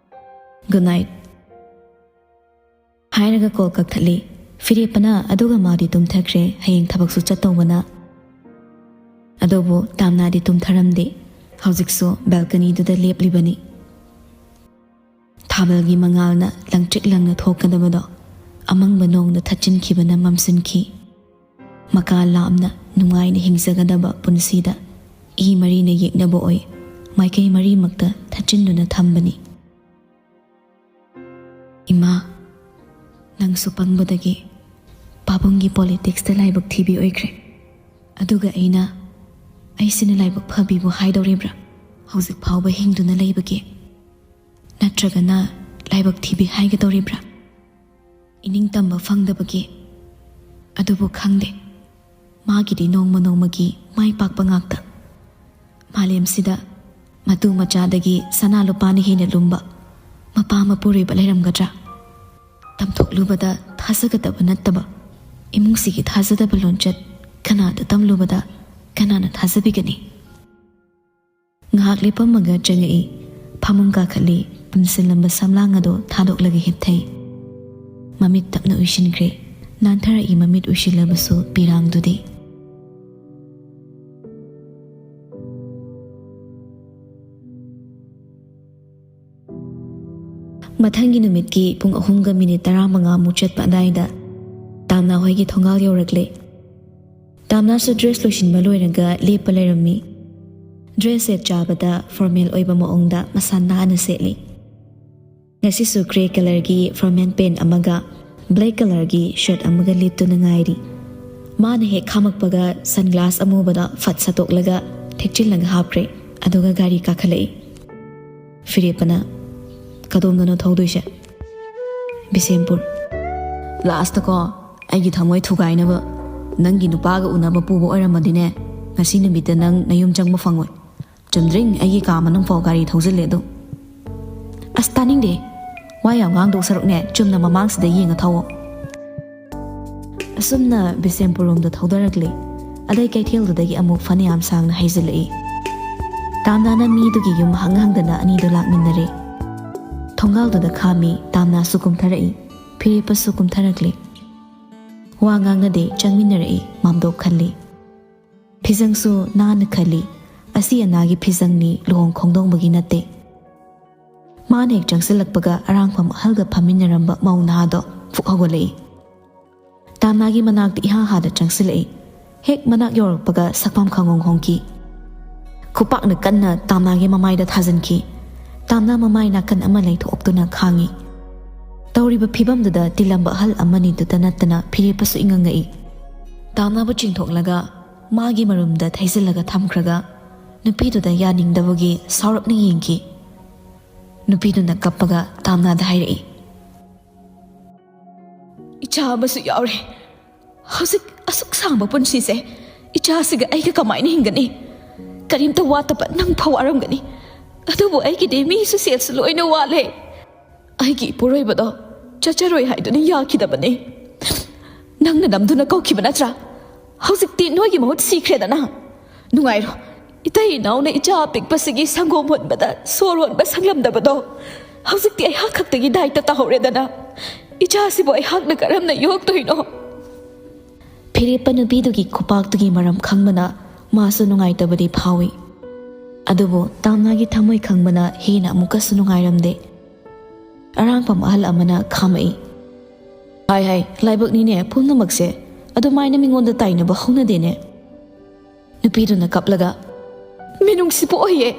Good night." ꯍꯥꯏꯔꯒ ꯀꯣꯜ ꯀꯛꯊꯠꯂꯤ꯫ ꯐꯤꯔꯦꯞꯄꯅ ꯑꯗꯨꯒ ꯃꯥꯗꯤ ꯇꯨꯝꯊꯈ꯭ꯔꯦ, ꯍꯌꯦꯡ ꯊꯕꯛꯁꯨ ꯆꯠꯇꯧꯕꯅ꯫ ꯑꯗꯨꯕꯨ ꯇꯥꯝꯅꯥꯗꯤ ꯇꯨꯝꯊꯔꯝꯗꯦ꯫ ꯍꯧꯖꯤꯛꯁꯨ ꯕꯦꯜꯀꯅꯤꯗꯨꯗ ꯂꯦꯞꯂꯤꯕꯅꯤ꯫ ꯊꯥꯕꯜꯒꯤ ꯃꯉꯥꯜꯅ ꯂꯪꯇ꯭ꯔꯤꯛ ꯂꯪꯅ ꯊꯣꯛꯀꯗꯕꯗꯣ ꯑꯃꯪꯕ ꯅꯣꯡꯅ ꯊꯠꯆꯤꯟꯈꯤꯕꯅ ꯃꯝꯁꯤꯟꯈꯤ꯫ ꯃꯀꯥ ꯂꯥꯝꯅ ꯅꯨꯡꯉꯥꯏꯅ ꯍꯤꯡꯖꯒꯗꯕ ꯄꯨꯟꯁꯤꯗ ꯏ ꯃꯔꯤꯅ ꯌꯦꯛꯅꯕ ꯑꯣꯏ ꯃꯥꯏꯀꯩ ꯃꯔꯤꯃꯛꯇ ꯊꯠꯆꯤꯟꯗꯨꯅ ꯊꯝꯕꯅꯤ꯫ "ꯏꯃꯥ, ꯅꯪꯁꯨ ꯄꯪꯕꯗꯒꯤ ꯄꯥꯕꯨꯡꯒꯤ ꯄꯣꯂꯤꯇꯤꯛꯁꯇ ꯂꯥꯏꯕꯛ ꯊꯤꯕꯤ ꯑꯣꯏꯈ꯭ꯔꯦ꯫ ꯑꯗꯨꯒ ꯑꯩꯅ, ꯑꯩꯁꯤꯅ ꯂꯥꯏꯕꯛ ꯐꯕꯤꯕꯨ ꯍꯥꯏꯗꯧꯔꯤꯕ꯭ꯔꯥ? ꯍꯧꯖꯤꯛ ꯐꯥꯎꯕ ꯍꯤꯡꯗꯨꯅ ꯂꯩꯕꯒꯤ? ꯅꯠꯇ꯭ꯔꯒꯅ ꯂꯥꯏꯕꯛ ꯊꯤꯕꯤ ꯍꯥꯏꯒꯗꯧꯔꯤꯕ꯭ꯔꯥ? ꯏꯅꯤꯡ ꯇꯝꯕ ꯐꯪꯗꯕꯒꯤ? ꯑꯗꯨꯕꯨ ꯈꯪꯗꯦ꯫ ꯃꯥꯒꯤꯗꯤ ꯅꯣꯡꯃ ꯅꯣꯡꯃꯒꯤ ꯃꯥꯏ ꯄꯥꯛꯄ ꯉꯥꯛꯇ꯫ ꯃꯥꯂꯦꯝꯁꯤꯗ ꯃꯇꯨ ꯃꯆꯥꯗꯒꯤ ꯁꯅꯥ ꯂꯨꯄꯥꯅ ꯍꯦꯟꯅ ꯂꯨꯝꯕ ꯃꯄꯥ ꯃꯄꯨꯔꯣꯏꯕ ꯂꯩꯔꯝꯒꯗ꯭ꯔꯥ? ꯇꯝꯊꯣꯛꯂꯨꯕꯗ ꯊꯥꯖꯒꯗꯕ ꯅꯠꯇꯕ ꯏꯃꯨꯡꯁꯤꯒꯤ ꯊꯥꯖꯗꯕ ꯂꯣꯟꯆꯠ ꯀꯅꯥꯗ ꯇꯝꯂꯨꯕꯗ ꯀꯅꯥꯅ ꯊꯥꯖꯕꯤꯒꯅꯤ?" ꯉꯥꯏꯍꯥꯛ ꯂꯦꯞꯄꯝꯃꯒ ꯆꯪꯉꯛꯏ꯫ ꯐꯃꯨꯡ ꯀꯥꯈꯠꯂꯤ꯫ ꯄꯨꯟꯁꯤꯜꯂꯝꯕ ꯁꯝꯂꯥꯡ ꯑꯗꯨ ꯊꯥꯗꯣꯛꯂꯒ ꯍꯤꯞꯊꯩ꯫ ꯃꯃꯤꯠ ꯇꯞꯅ ꯎꯏꯁꯤꯟꯈ꯭ꯔꯦ꯫ ꯅꯥꯟꯊꯔꯛꯏ ꯃꯃꯤꯠ ꯎꯏꯁꯤꯜꯂꯕꯁꯨ ꯄꯤꯔꯥꯡꯗꯨꯗꯤ꯫ ꯃꯊꯪꯒꯤ ꯅꯨꯃꯤꯠꯀꯤ ꯄꯨꯡ ꯑꯍꯨꯝꯒ ꯃꯤꯅꯤꯠ ꯇꯔꯥꯃꯉꯥꯃꯨꯛ ꯆꯠꯄ ꯑꯗꯥꯏꯗ ꯇꯥꯝꯅꯥ ꯍꯣꯏꯒꯤ ꯊꯣꯡꯒꯥꯜ ꯌꯧꯔꯛꯂꯦ꯫ ꯇꯥꯝꯅꯥꯁꯨ ꯗ꯭ꯔꯦꯁ ꯂꯣꯏꯁꯤꯟꯕ ꯂꯣꯏꯔꯒ ꯂꯦꯞꯄ ꯂꯩꯔꯝꯃꯤ꯫ ꯗ꯭ꯔꯦꯁ ꯁꯦꯠ ꯆꯥꯕꯗ ꯐꯣꯔꯃꯦꯜ ꯑꯣꯏꯕ ꯃꯑꯣꯡꯗ ꯃꯁꯥ ꯅꯥꯟꯅ ꯁꯦꯠꯂꯤ꯫ ꯉꯁꯤꯁꯨ ꯒ꯭ꯔꯦ ꯀꯂꯔꯒꯤ ꯐꯣꯔꯃꯦꯜ ꯄꯦꯟ ꯑꯃꯒ ꯕ꯭ꯂꯦꯛ ꯀꯂꯔꯒꯤ ꯁꯔꯠ ꯑꯃꯒ ꯂꯤꯠꯇꯨꯅ ꯉꯥꯏꯔꯤ꯫ ꯃꯥꯅ ꯍꯦꯛ ꯈꯥꯝꯃꯛꯄꯒ ꯁꯟ ꯒ꯭ꯂꯥꯁ ꯑꯃꯨꯕꯗ ꯐꯠ ꯁꯠꯇꯣꯛꯂꯒ ꯊꯦꯛꯆꯤꯜꯂꯒ ꯍꯥꯞꯈ꯭ꯔꯦ꯫ ꯑꯗꯨꯒ ꯒꯥꯔꯤ ꯀꯥꯈꯠꯂꯛꯏ꯫ ꯐꯤꯔꯦꯞꯄꯅ, "ꯀꯗꯣꯝꯗꯅꯣ ꯊꯧꯗꯣꯏꯁꯦ?" "ꯕꯤꯁꯦꯝꯄꯨꯔ꯫ ꯂꯥꯁꯇꯀꯣ, ꯑꯩꯒꯤ ꯊꯃꯣꯏ ꯊꯨꯒꯥꯏꯅꯕ ꯅꯪꯒꯤ ꯅꯨꯄꯥꯒ ꯎꯅꯕ ꯄꯨꯕ ꯑꯣꯏꯔꯝꯃꯗꯤꯅꯦ, ꯉꯁꯤ ꯅꯨꯃꯤꯠꯇ ꯅꯪ ꯅꯌꯨꯝ ꯆꯪꯕ ꯐꯪꯉꯣꯏ꯫ ꯆꯨꯝꯗ꯭ꯔꯤꯡ ꯑꯩꯒꯤ ꯀꯥ ꯃꯅꯨꯡ ꯐꯥꯎ ꯒꯥꯔꯤ ꯊꯧꯖꯤꯜꯂꯦ ꯑꯗꯨ꯫" "ꯑꯁ, ꯇꯥꯅꯤꯡꯗꯦ꯫ ꯋꯥ ꯌꯥꯝ ꯉꯥꯡꯗꯧ ꯁꯔꯨꯛꯅꯦ, ꯆꯨꯝꯅ ꯃꯃꯥꯡꯁꯤꯗ ꯌꯦꯡꯉ ꯊꯧꯋꯣ꯫" ꯑꯁꯨꯝꯅ ꯕꯤꯁꯦꯝꯄꯨꯔ ꯂꯣꯝꯗ ꯊꯧꯗꯔꯛꯂꯦ꯫ ꯑꯗꯩ ꯀꯩꯊꯦꯜꯗꯨꯗꯒꯤ ꯑꯃꯨꯛ ꯐꯅꯌꯥꯝ ꯁꯥꯡꯅ ꯍꯩꯖꯤꯜꯂꯛꯏ꯫ ꯇꯥꯝꯅꯥꯅ ꯃꯤꯗꯨꯒꯤ ꯌꯨꯝ ꯍꯪ ꯍꯪꯗꯅ ꯑꯅꯤꯗꯨ ꯂꯥꯛꯃꯤꯟꯅꯔꯦ꯫ ꯊꯣꯡꯒꯥꯜꯗꯨꯗ ꯈꯥꯝꯃꯤ, ꯇꯥꯝꯅꯥꯁꯨ ꯀꯨꯝꯊꯔꯛꯏ꯫ ꯐꯤꯔꯦꯞꯄꯁꯨ ꯀꯨꯝꯊꯔꯛꯂꯦ꯫ ꯋꯥ ꯉꯥꯡꯅꯗꯦ, ꯆꯪꯃꯤꯟꯅꯔꯛꯏ꯫ ꯃꯥꯝꯗꯣꯞ ꯈꯜꯂꯤ꯫ ꯐꯤꯖꯪꯁꯨ ꯅꯥꯟꯅ ꯈꯜꯂꯤ꯫ ꯑꯁꯤ ꯑꯅꯥꯒꯤ ꯐꯤꯖꯪꯅꯤ, ꯂꯨꯍꯣꯡ ꯈꯣꯡꯗꯣꯡꯕꯒꯤ ꯅꯠꯇꯦ꯫ ꯃꯥꯅ ꯍꯦꯛ ꯆꯪꯁꯤꯜꯂꯛꯄꯒ ꯑꯔꯥꯡꯐꯝ ꯑꯍꯜꯒ ꯐꯝꯃꯤꯟꯅꯔꯝꯕ ꯃꯧ ꯅꯍꯥꯗꯣ ꯐꯨꯛ ꯍꯧꯒꯠꯂꯛꯏ꯫ ꯇꯥꯝꯅꯥꯒꯤ ꯃꯅꯥꯛꯇ ꯏꯍꯥ ꯍꯥꯗ ꯆꯪꯁꯤꯜꯂꯛꯏ꯫ ꯍꯦꯛ ꯃꯅꯥꯛ ꯌꯧꯔꯛꯄꯒ ꯁꯛꯐꯝ ꯈꯪꯍꯣꯡ ꯍꯣꯡꯈꯤ꯫ ꯈꯨꯄꯥꯛꯅ ꯀꯟꯅ ꯇꯥꯝꯅꯥꯒꯤ ꯃꯃꯥꯏꯗ ꯊꯥꯖꯤꯟꯈꯤ꯫ ꯇꯥꯝꯅꯥ ꯃꯃꯥꯏ ꯅꯥꯀꯟ ꯑꯃ ꯂꯩꯊꯣꯛꯇꯨꯅ ꯈꯥꯡꯉꯤ꯫ ꯇꯧꯔꯤꯕ ꯐꯤꯕꯝꯗꯨꯗ ꯇꯤꯜꯂꯝꯕ ꯑꯍꯜ ꯑꯃꯅꯤꯗꯨꯇ ꯅꯠꯇꯅ ꯐꯤꯔꯦꯞꯄꯁꯨ ꯏꯉꯪꯉꯛꯏ꯫ ꯇꯥꯝꯅꯥꯕꯨ ꯆꯤꯡꯊꯣꯛꯂꯒ ꯃꯥꯒꯤ ꯃꯔꯨꯝꯗ ꯊꯩꯖꯤꯜꯂꯒ ꯊꯝꯈ꯭ꯔꯒ ꯅꯨꯄꯤꯗꯨꯗ ꯌꯥꯅꯤꯡꯗꯕꯒꯤ ꯁꯥꯎꯔꯞꯅ ꯌꯦꯡꯈꯤ꯫ ꯅꯨꯄꯤꯗꯨꯅ ꯀꯞꯄꯒ ꯇꯥꯝꯅꯥꯗ ꯍꯥꯏꯔꯛꯏ, "ꯏꯆꯥ ꯑꯃꯁꯨ ꯌꯥꯎꯔꯦ꯫ ꯍꯧꯖꯤꯛ ꯑꯁꯨꯛ ꯁꯥꯡꯕ ꯄꯨꯟꯁꯤꯁꯦ ꯏꯆꯥꯁꯤꯒ ꯑꯩꯒ ꯀꯃꯥꯏꯅ ꯍꯤꯡꯒꯅꯤ? ꯀꯔꯤꯝꯇ ꯋꯥꯠꯇꯕ ꯅꯪ ꯐꯥꯎ ꯋꯥꯔꯝꯒꯅꯤ꯫ ꯑꯗꯨꯕꯨ ꯑꯩꯒꯤꯗꯤ ꯃꯤꯁꯨ ꯁꯦꯜꯁꯨ ꯂꯣꯏꯅ ꯋꯥꯠꯂꯦ꯫ ꯑꯩꯒꯤ ꯏꯄꯨꯔꯣꯏꯕꯗꯣ ꯆꯠꯆꯔꯣꯏ ꯍꯥꯏꯗꯨꯅ ꯌꯥꯈꯤꯗꯕꯅꯤ꯫ ꯅꯪꯅ ꯅꯝꯗꯨꯅ ꯀꯧꯈꯤꯕ ꯅꯠꯇ꯭ꯔꯥ? ꯍꯧꯖꯤꯛꯇꯤ ꯅꯣꯏꯒꯤ ꯃꯍꯨꯠ ꯁꯤꯈ꯭ꯔꯦꯗꯅ꯫ ꯅꯨꯡꯉꯥꯏꯔꯣ꯫ ꯏꯇꯩ ꯏꯅꯥꯎꯅ ꯏꯆꯥ ꯑꯄꯤꯛꯄꯁꯤꯒꯤ ꯁꯪꯒꯣꯝ ꯍꯣꯟꯕꯗ ꯁꯣꯔ ꯍꯣꯟꯕ ꯁꯪꯂꯝꯗꯕꯗꯣ ꯍꯧꯖꯤꯛꯇꯤ ꯑꯩꯍꯥꯛ ꯈꯛꯇꯒꯤ ꯗꯥꯏꯇ ꯇꯥꯍꯧꯔꯦꯗꯅ꯫ ꯏꯆꯥꯁꯤꯕꯨ ꯑꯩꯍꯥꯛꯅ ꯀꯔꯝꯅ ꯌꯣꯛꯇꯣꯏꯅꯣ?" ꯐꯤꯔꯦꯞꯄ ꯅꯨꯄꯤꯗꯨꯒꯤ ꯈꯨꯄꯥꯛꯇꯨꯒꯤ ꯃꯔꯝ ꯈꯪꯕꯅ ꯃꯥꯁꯨ ꯅꯨꯡꯉꯥꯏꯇꯕꯗꯤ ꯐꯥꯎꯏ꯫ ꯑꯗꯨꯕꯨ ꯇꯥꯝꯅꯥꯒꯤ ꯊꯃꯣꯏ ꯈꯪꯕꯅ ꯍꯦꯟꯅ ꯑꯃꯨꯛꯀꯁꯨ ꯅꯨꯡꯉꯥꯏꯔꯝꯗꯦ꯫ ꯑꯔꯥꯡꯐꯝ ꯑꯍꯜ ꯑꯃꯅ ꯈꯥꯝꯃꯛꯏ꯫ "ꯍꯥꯏ ꯍꯥꯏ, ꯂꯥꯏꯕꯛꯅꯤꯅꯦ ꯄꯨꯝꯅꯃꯛꯁꯦ꯫ ꯑꯗꯨꯃꯥꯏꯅ ꯃꯤꯉꯣꯟꯗ ꯇꯥꯏꯅꯕ ꯍꯧꯅꯗꯦꯅꯦ꯫" ꯅꯨꯄꯤꯗꯨꯅ ꯀꯞꯂꯒ, "ꯃꯤꯅꯨꯡꯁꯤꯕꯨ ꯑꯣꯏꯌꯦ꯫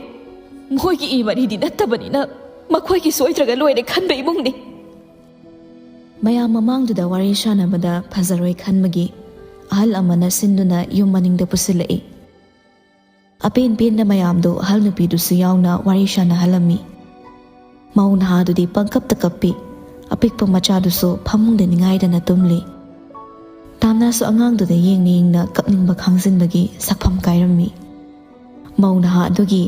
ꯃꯈꯣꯏꯒꯤ ꯏ ꯃꯔꯤꯗꯤ ꯅꯠꯇꯕꯅꯤꯅ ꯃꯈꯣꯏꯒꯤ ꯁꯣꯏꯗ꯭ꯔꯒ ꯂꯣꯏꯔꯦ ꯈꯟꯕ ꯏꯃꯨꯡꯅꯤ꯫" ꯃꯌꯥꯝ ꯃꯃꯥꯡꯗꯨꯗ ꯋꯥꯔꯤ ꯁꯥꯟꯅꯕꯗ ꯐꯖꯔꯣꯏ ꯈꯟꯕꯒꯤ ꯑꯍꯜ ꯑꯃꯅ ꯁꯤꯟꯗꯨꯅ ꯌꯨꯝ ꯃꯅꯤꯡꯗ ꯄꯨꯁꯤꯜꯂꯛꯏ꯫ ꯑꯄꯦꯟ ꯄꯦꯟꯗ ꯃꯌꯥꯝꯗꯨ ꯑꯍꯜ ꯅꯨꯄꯤꯗꯨꯁꯨ ꯌꯥꯎꯅ ꯋꯥꯔꯤ ꯁꯥꯟꯅꯍꯜꯂꯝꯃꯤ꯫ ꯃꯧ ꯅꯍꯥꯗꯨꯗꯤ ꯄꯪꯀꯞꯇ ꯀꯞꯄꯤ꯫ ꯑꯄꯤꯛꯄ ꯃꯆꯥꯗꯨꯁꯨ ꯐꯃꯨꯡꯗ ꯅꯤꯡꯉꯥꯏꯗꯅ ꯇꯨꯝꯂꯤ꯫ ꯇꯥꯝꯅꯥꯁꯨ ꯑꯉꯥꯡꯗꯨꯗ ꯌꯦꯡꯅ ꯌꯦꯡꯅ ꯀꯞꯅꯤꯡꯕ ꯈꯥꯡꯖꯤꯟꯕꯒꯤ ꯁꯛꯐꯝ ꯀꯥꯏꯔꯝꯃꯤ꯫ ꯃꯧ ꯅꯍꯥ ꯑꯗꯨꯒꯤ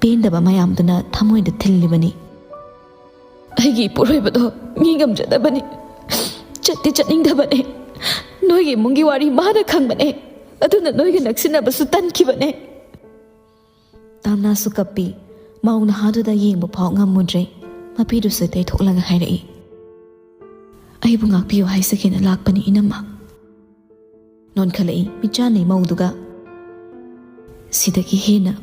ꯄꯦꯟꯗꯕ ꯃꯌꯥꯝꯗꯨꯅ ꯊꯃꯣꯏꯗ ꯊꯤꯜꯂꯤꯕꯅꯤ꯫ "ꯑꯩꯒꯤ ꯏꯄꯨꯔꯣꯏꯕꯗꯣ ꯃꯤ ꯉꯝꯖꯗꯕꯅꯤ꯫ ꯆꯠꯇꯤ ꯆꯠꯅꯤꯡꯗꯕꯅꯤ꯫ ꯅꯣꯏꯒꯤ ꯏꯃꯨꯡꯒꯤ ꯋꯥꯔꯤ ꯃꯥꯅ ꯈꯪꯕꯅꯦ꯫ ꯑꯗꯨꯅ ꯅꯣꯏꯒ ꯅꯛꯁꯤꯟꯅꯕꯁꯨ ꯇꯟꯈꯤꯕꯅꯦ꯫" ꯇꯥꯝꯅꯥꯁꯨ ꯀꯞꯄꯤ꯫ ꯃꯧ ꯅꯍꯥꯗꯨꯗ ꯌꯦꯡꯕ ꯐꯥꯎ ꯉꯝꯃꯨꯗ꯭ꯔꯦ꯫ ꯃꯄꯤꯗꯨꯁꯨ ꯇꯩꯊꯣꯛꯂꯒ ꯍꯥꯏꯔꯛꯏ, ꯑꯩꯕꯨ ꯉꯥꯛꯄꯤꯌꯨ ꯍꯥꯏꯖꯒꯦꯅ ꯂꯥꯛꯄꯅꯤ ꯏꯅꯝꯃ꯫ ꯅꯣꯟꯈꯠꯂꯛꯏ ꯃꯤꯠꯆꯥꯟꯅꯩ ꯃꯧꯗꯨꯒ꯫ ꯁꯤꯗꯒꯤ ꯍꯦꯟꯅ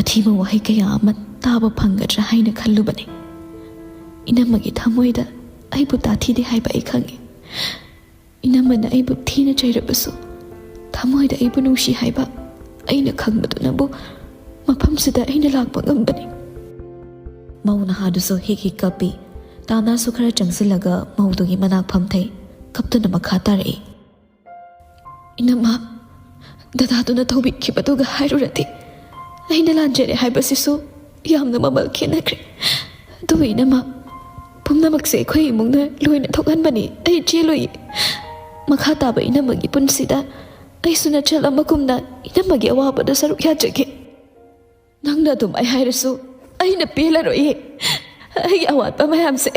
ꯑꯊꯤꯕ ꯋꯥꯍꯩ ꯀꯌꯥ ꯑꯃ ꯇꯥꯕ ꯐꯪꯒꯗ꯭ꯔꯥ ꯍꯥꯏꯅ ꯈꯜꯂꯨꯕꯅꯤ꯫ ꯏꯅꯝꯃꯒꯤ ꯊꯃꯣꯏꯗ ꯑꯩꯕꯨ ꯇꯥꯊꯤꯗꯦ ꯍꯥꯏꯕ ꯑꯩ ꯈꯪꯏ꯫ ꯏꯅꯝꯃꯅ ꯑꯩꯕꯨ ꯊꯤꯅ ꯆꯩꯔꯕꯁꯨ, ꯊꯃꯣꯏꯗ ꯑꯩꯕꯨ ꯅꯨꯡꯁꯤ ꯍꯥꯏꯕ ꯑꯩꯅ ꯈꯪꯕꯗꯨꯅꯕꯨ ꯃꯐꯝꯁꯤꯗ ꯑꯩꯅ ꯂꯥꯛꯄ ꯉꯝꯕꯅꯤ꯫ ꯃꯧ ꯅꯍꯥꯗꯨꯁꯨ ꯍꯤꯛ ꯍꯤꯛ ꯀꯞꯄꯤ꯫ ꯇꯥꯅꯥꯁꯨ ꯈꯔ ꯆꯪꯁꯤꯜꯂꯒ ꯃꯧꯗꯨꯒꯤ ꯃꯅꯥꯛ ꯐꯝꯊꯩ꯫ ꯀꯞꯇꯨꯅ ꯃꯈꯥ ꯇꯥꯔꯛꯏ꯫ "ꯏꯅꯝꯃ, ꯗꯗꯥꯗꯨꯅ ꯇꯧꯕꯤꯈꯤꯕꯗꯨꯒ ꯍꯥꯏꯔꯨꯔꯗꯤ ꯑꯩꯅ ꯂꯥꯟꯖꯔꯦ ꯍꯥꯏꯕꯁꯤꯁꯨ ꯌꯥꯝꯅ ꯃꯃꯜ ꯈꯦꯠꯅꯈ꯭ꯔꯦ꯫ ꯑꯗꯨꯕꯨ ꯏꯅꯝꯃ, ꯄꯨꯝꯅꯃꯛꯁꯦ ꯑꯩꯈꯣꯏ ꯏꯃꯨꯡꯅ ꯂꯣꯏꯅ ꯊꯣꯛꯍꯟꯕꯅꯤ꯫ ꯑꯩ ꯆꯦꯜꯂꯣꯏꯌꯦ꯫ ꯃꯈꯥ ꯇꯥꯕ ꯏꯅꯝꯃꯒꯤ ꯄꯨꯟꯁꯤꯗ ꯑꯩꯁꯨ ꯅꯆꯜ ꯑꯃꯒꯨꯝꯅ ꯏꯅꯝꯃꯒꯤ ꯑꯋꯥꯕꯗ ꯁꯔꯨꯛ ꯌꯥꯖꯒꯦ꯫ ꯅꯪꯅ ꯑꯗꯨꯃꯥꯏ ꯍꯥꯏꯔꯁꯨ ꯑꯩꯅ ꯄꯦꯜꯂꯔꯣꯏꯌꯦ꯫ ꯑꯩꯒꯤ ꯑꯋꯥꯠꯄ ꯃꯌꯥꯝꯁꯦ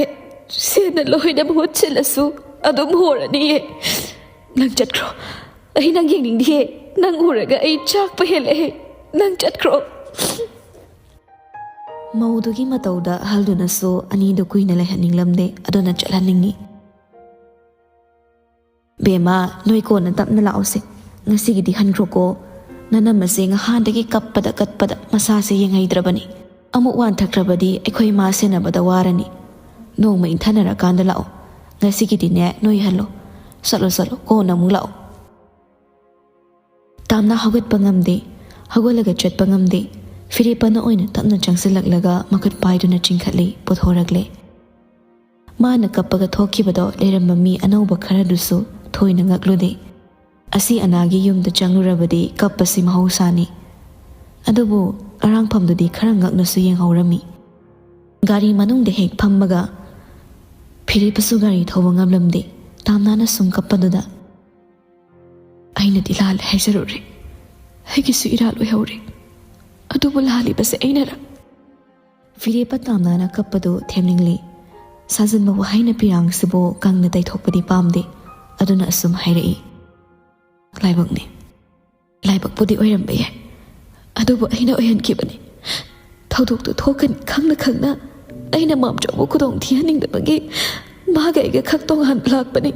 ꯁꯦꯟꯅ ꯂꯣꯏꯅ ꯃꯍꯨꯠ ꯁꯤꯜꯂꯁꯨ ꯑꯗꯨꯝ ꯍꯣꯔꯅꯤꯌꯦ꯫ ꯅꯪ ꯆꯠꯈ꯭ꯔꯣ꯫ ꯑꯩ ꯅꯪ ꯌꯦꯡꯅꯤꯡꯗꯤꯌꯦ꯫ ꯅꯪ ꯎꯔꯒ ꯑꯩ ꯆꯥꯛꯄ ꯍꯦꯜꯂꯛꯑꯦ꯫ ꯅꯪ ꯆꯠꯈ꯭ꯔꯣ꯫" ꯃꯧꯗꯨꯒꯤ ꯃꯇꯧꯗ ꯑꯍꯜꯗꯨꯅꯁꯨ ꯑꯅꯤꯗꯨ ꯀꯨꯏꯅ ꯂꯩꯍꯟꯅꯤꯡꯂꯝꯗꯦ, ꯑꯗꯨꯅ ꯆꯠꯍꯟꯅꯤꯡꯏ꯫ "ꯕꯦꯝꯃ, ꯅꯣꯏ ꯀꯣꯟꯅ ꯇꯞꯅ ꯂꯥꯛꯑꯣꯁꯦ꯫ ꯉꯁꯤꯒꯤꯗꯤ ꯍꯟꯈ꯭ꯔꯣꯀꯣ꯫ ꯅꯅꯝꯃꯁꯦ ꯉꯍꯥꯟꯗꯒꯤ ꯀꯞꯄꯗ ꯀꯞꯄꯗ ꯃꯁꯥꯁꯦ ꯌꯦꯡꯍꯩꯗ꯭ꯔꯕꯅꯤ꯫ ꯑꯃꯨꯛ ꯋꯥꯟꯊꯈ꯭ꯔꯕꯗꯤ ꯑꯩꯈꯣꯏ ꯃꯥ ꯁꯦꯟꯅꯕꯗ ꯋꯥꯔꯅꯤ꯫ ꯅꯣꯡꯃ ꯏꯪꯊꯅꯔꯀꯥꯟꯗ ꯂꯥꯛꯑꯣ꯫ ꯉꯁꯤꯒꯤꯗꯤꯅꯦ ꯅꯣꯏ ꯍꯜꯂꯣ꯫ ꯆꯠꯂꯣ, ꯆꯠꯂꯣ, ꯀꯣꯟꯅ ꯑꯃꯨꯛ ꯂꯥꯛꯑꯣ꯫" ꯇꯥꯝꯅ ꯍꯧꯒꯠꯄ ꯉꯝꯗꯦ꯫ ꯍꯧꯒꯠꯂꯒ ꯆꯠꯄ ꯉꯝꯗꯦ꯫ ꯐꯤꯔꯦꯞꯄꯅ ꯑꯣꯏꯅ ꯇꯞꯅ ꯆꯪꯁꯤꯜꯂꯛꯂꯒ ꯃꯈꯨꯠ ꯄꯥꯏꯗꯨꯅ ꯆꯤꯡꯈꯠꯂꯤ, ꯄꯨꯊꯣꯔꯛꯂꯦ꯫ ꯃꯥꯅ ꯀꯞꯄꯒ ꯊꯣꯛꯈꯤꯕꯗꯣ ꯂꯩꯔꯝꯕ ꯃꯤ ꯑꯅꯧꯕ ꯈꯔꯗꯨꯁꯨ ꯊꯣꯏꯅ ꯉꯛꯂꯨꯗꯦ꯫ ꯑꯁꯤ ꯑꯅꯥꯒꯤ ꯌꯨꯝꯗ ꯆꯪꯂꯨꯔꯕꯗꯤ ꯀꯞꯄꯁꯤ ꯃꯍꯧꯁꯥꯅꯤ꯫ ꯑꯗꯨꯕꯨ ꯑꯔꯥꯡꯐꯝꯗꯨꯗꯤ ꯈꯔ ꯉꯛꯅꯁꯨ ꯌꯦꯡꯍꯧꯔꯝꯃꯤ꯫ ꯒꯥꯔꯤ ꯃꯅꯨꯡꯗ ꯍꯦꯛ ꯐꯝꯃꯒ ꯐꯤꯔꯦꯞꯄꯁꯨ ꯒꯥꯔꯤ ꯊꯧꯕ ꯉꯝꯂꯝꯗꯦ꯫ ꯇꯥꯝꯅꯥꯅ ꯁꯨꯝ ꯀꯞꯄꯗꯨꯗ, "ꯑꯩꯅꯗꯤ ꯂꯥꯜꯂꯦ ꯍꯥꯏꯖꯔꯨꯔꯦ꯫ ꯑꯩꯒꯤꯁꯨ ꯏꯔꯥꯜ ꯑꯣꯏꯍꯧꯔꯦ꯫ ꯑꯗꯨꯕꯨ ꯂꯥꯜꯂꯤꯕꯁꯦ ꯑꯩꯅꯔ?" ꯐꯤꯔꯦꯞꯄ ꯇꯥꯝꯅꯥꯅ ꯀꯞꯄꯗꯨ ꯊꯦꯝꯅꯤꯡꯂꯤ꯫ ꯁꯥꯖꯤꯟꯕ ꯋꯥꯍꯩꯅ ꯄꯤꯔꯥꯡꯁꯤꯕꯨ ꯀꯪꯅ ꯇꯩꯊꯣꯛꯄꯗꯤ ꯄꯥꯝꯗꯦ꯫ ꯑꯗꯨꯅ ꯑꯁꯨꯝ ꯍꯥꯏꯔꯛꯏ, "ꯂꯥꯏꯕꯛꯅꯤ꯫ ꯂꯥꯏꯕꯛꯄꯨꯗꯤ ꯑꯣꯏꯔꯝꯕ ꯌꯥꯏ꯫ ꯑꯗꯨꯕꯨ ꯑꯩꯅ ꯑꯣꯏꯍꯟꯈꯤꯕꯅꯤ꯫ ꯊꯧꯗꯣꯛꯇꯨ ꯊꯣꯛꯀꯅꯤ ꯈꯪꯅ ꯈꯪꯅ ꯑꯩꯅ ꯃꯥꯝꯆꯧꯕꯨ ꯈꯨꯗꯣꯡ ꯊꯤꯍꯟꯅꯤꯡꯗꯕꯒꯤ ꯃꯥꯒ ꯑꯩꯒ ꯈꯛ ꯇꯣꯉꯥꯟꯕ ꯂꯥꯛꯄꯅꯤ꯫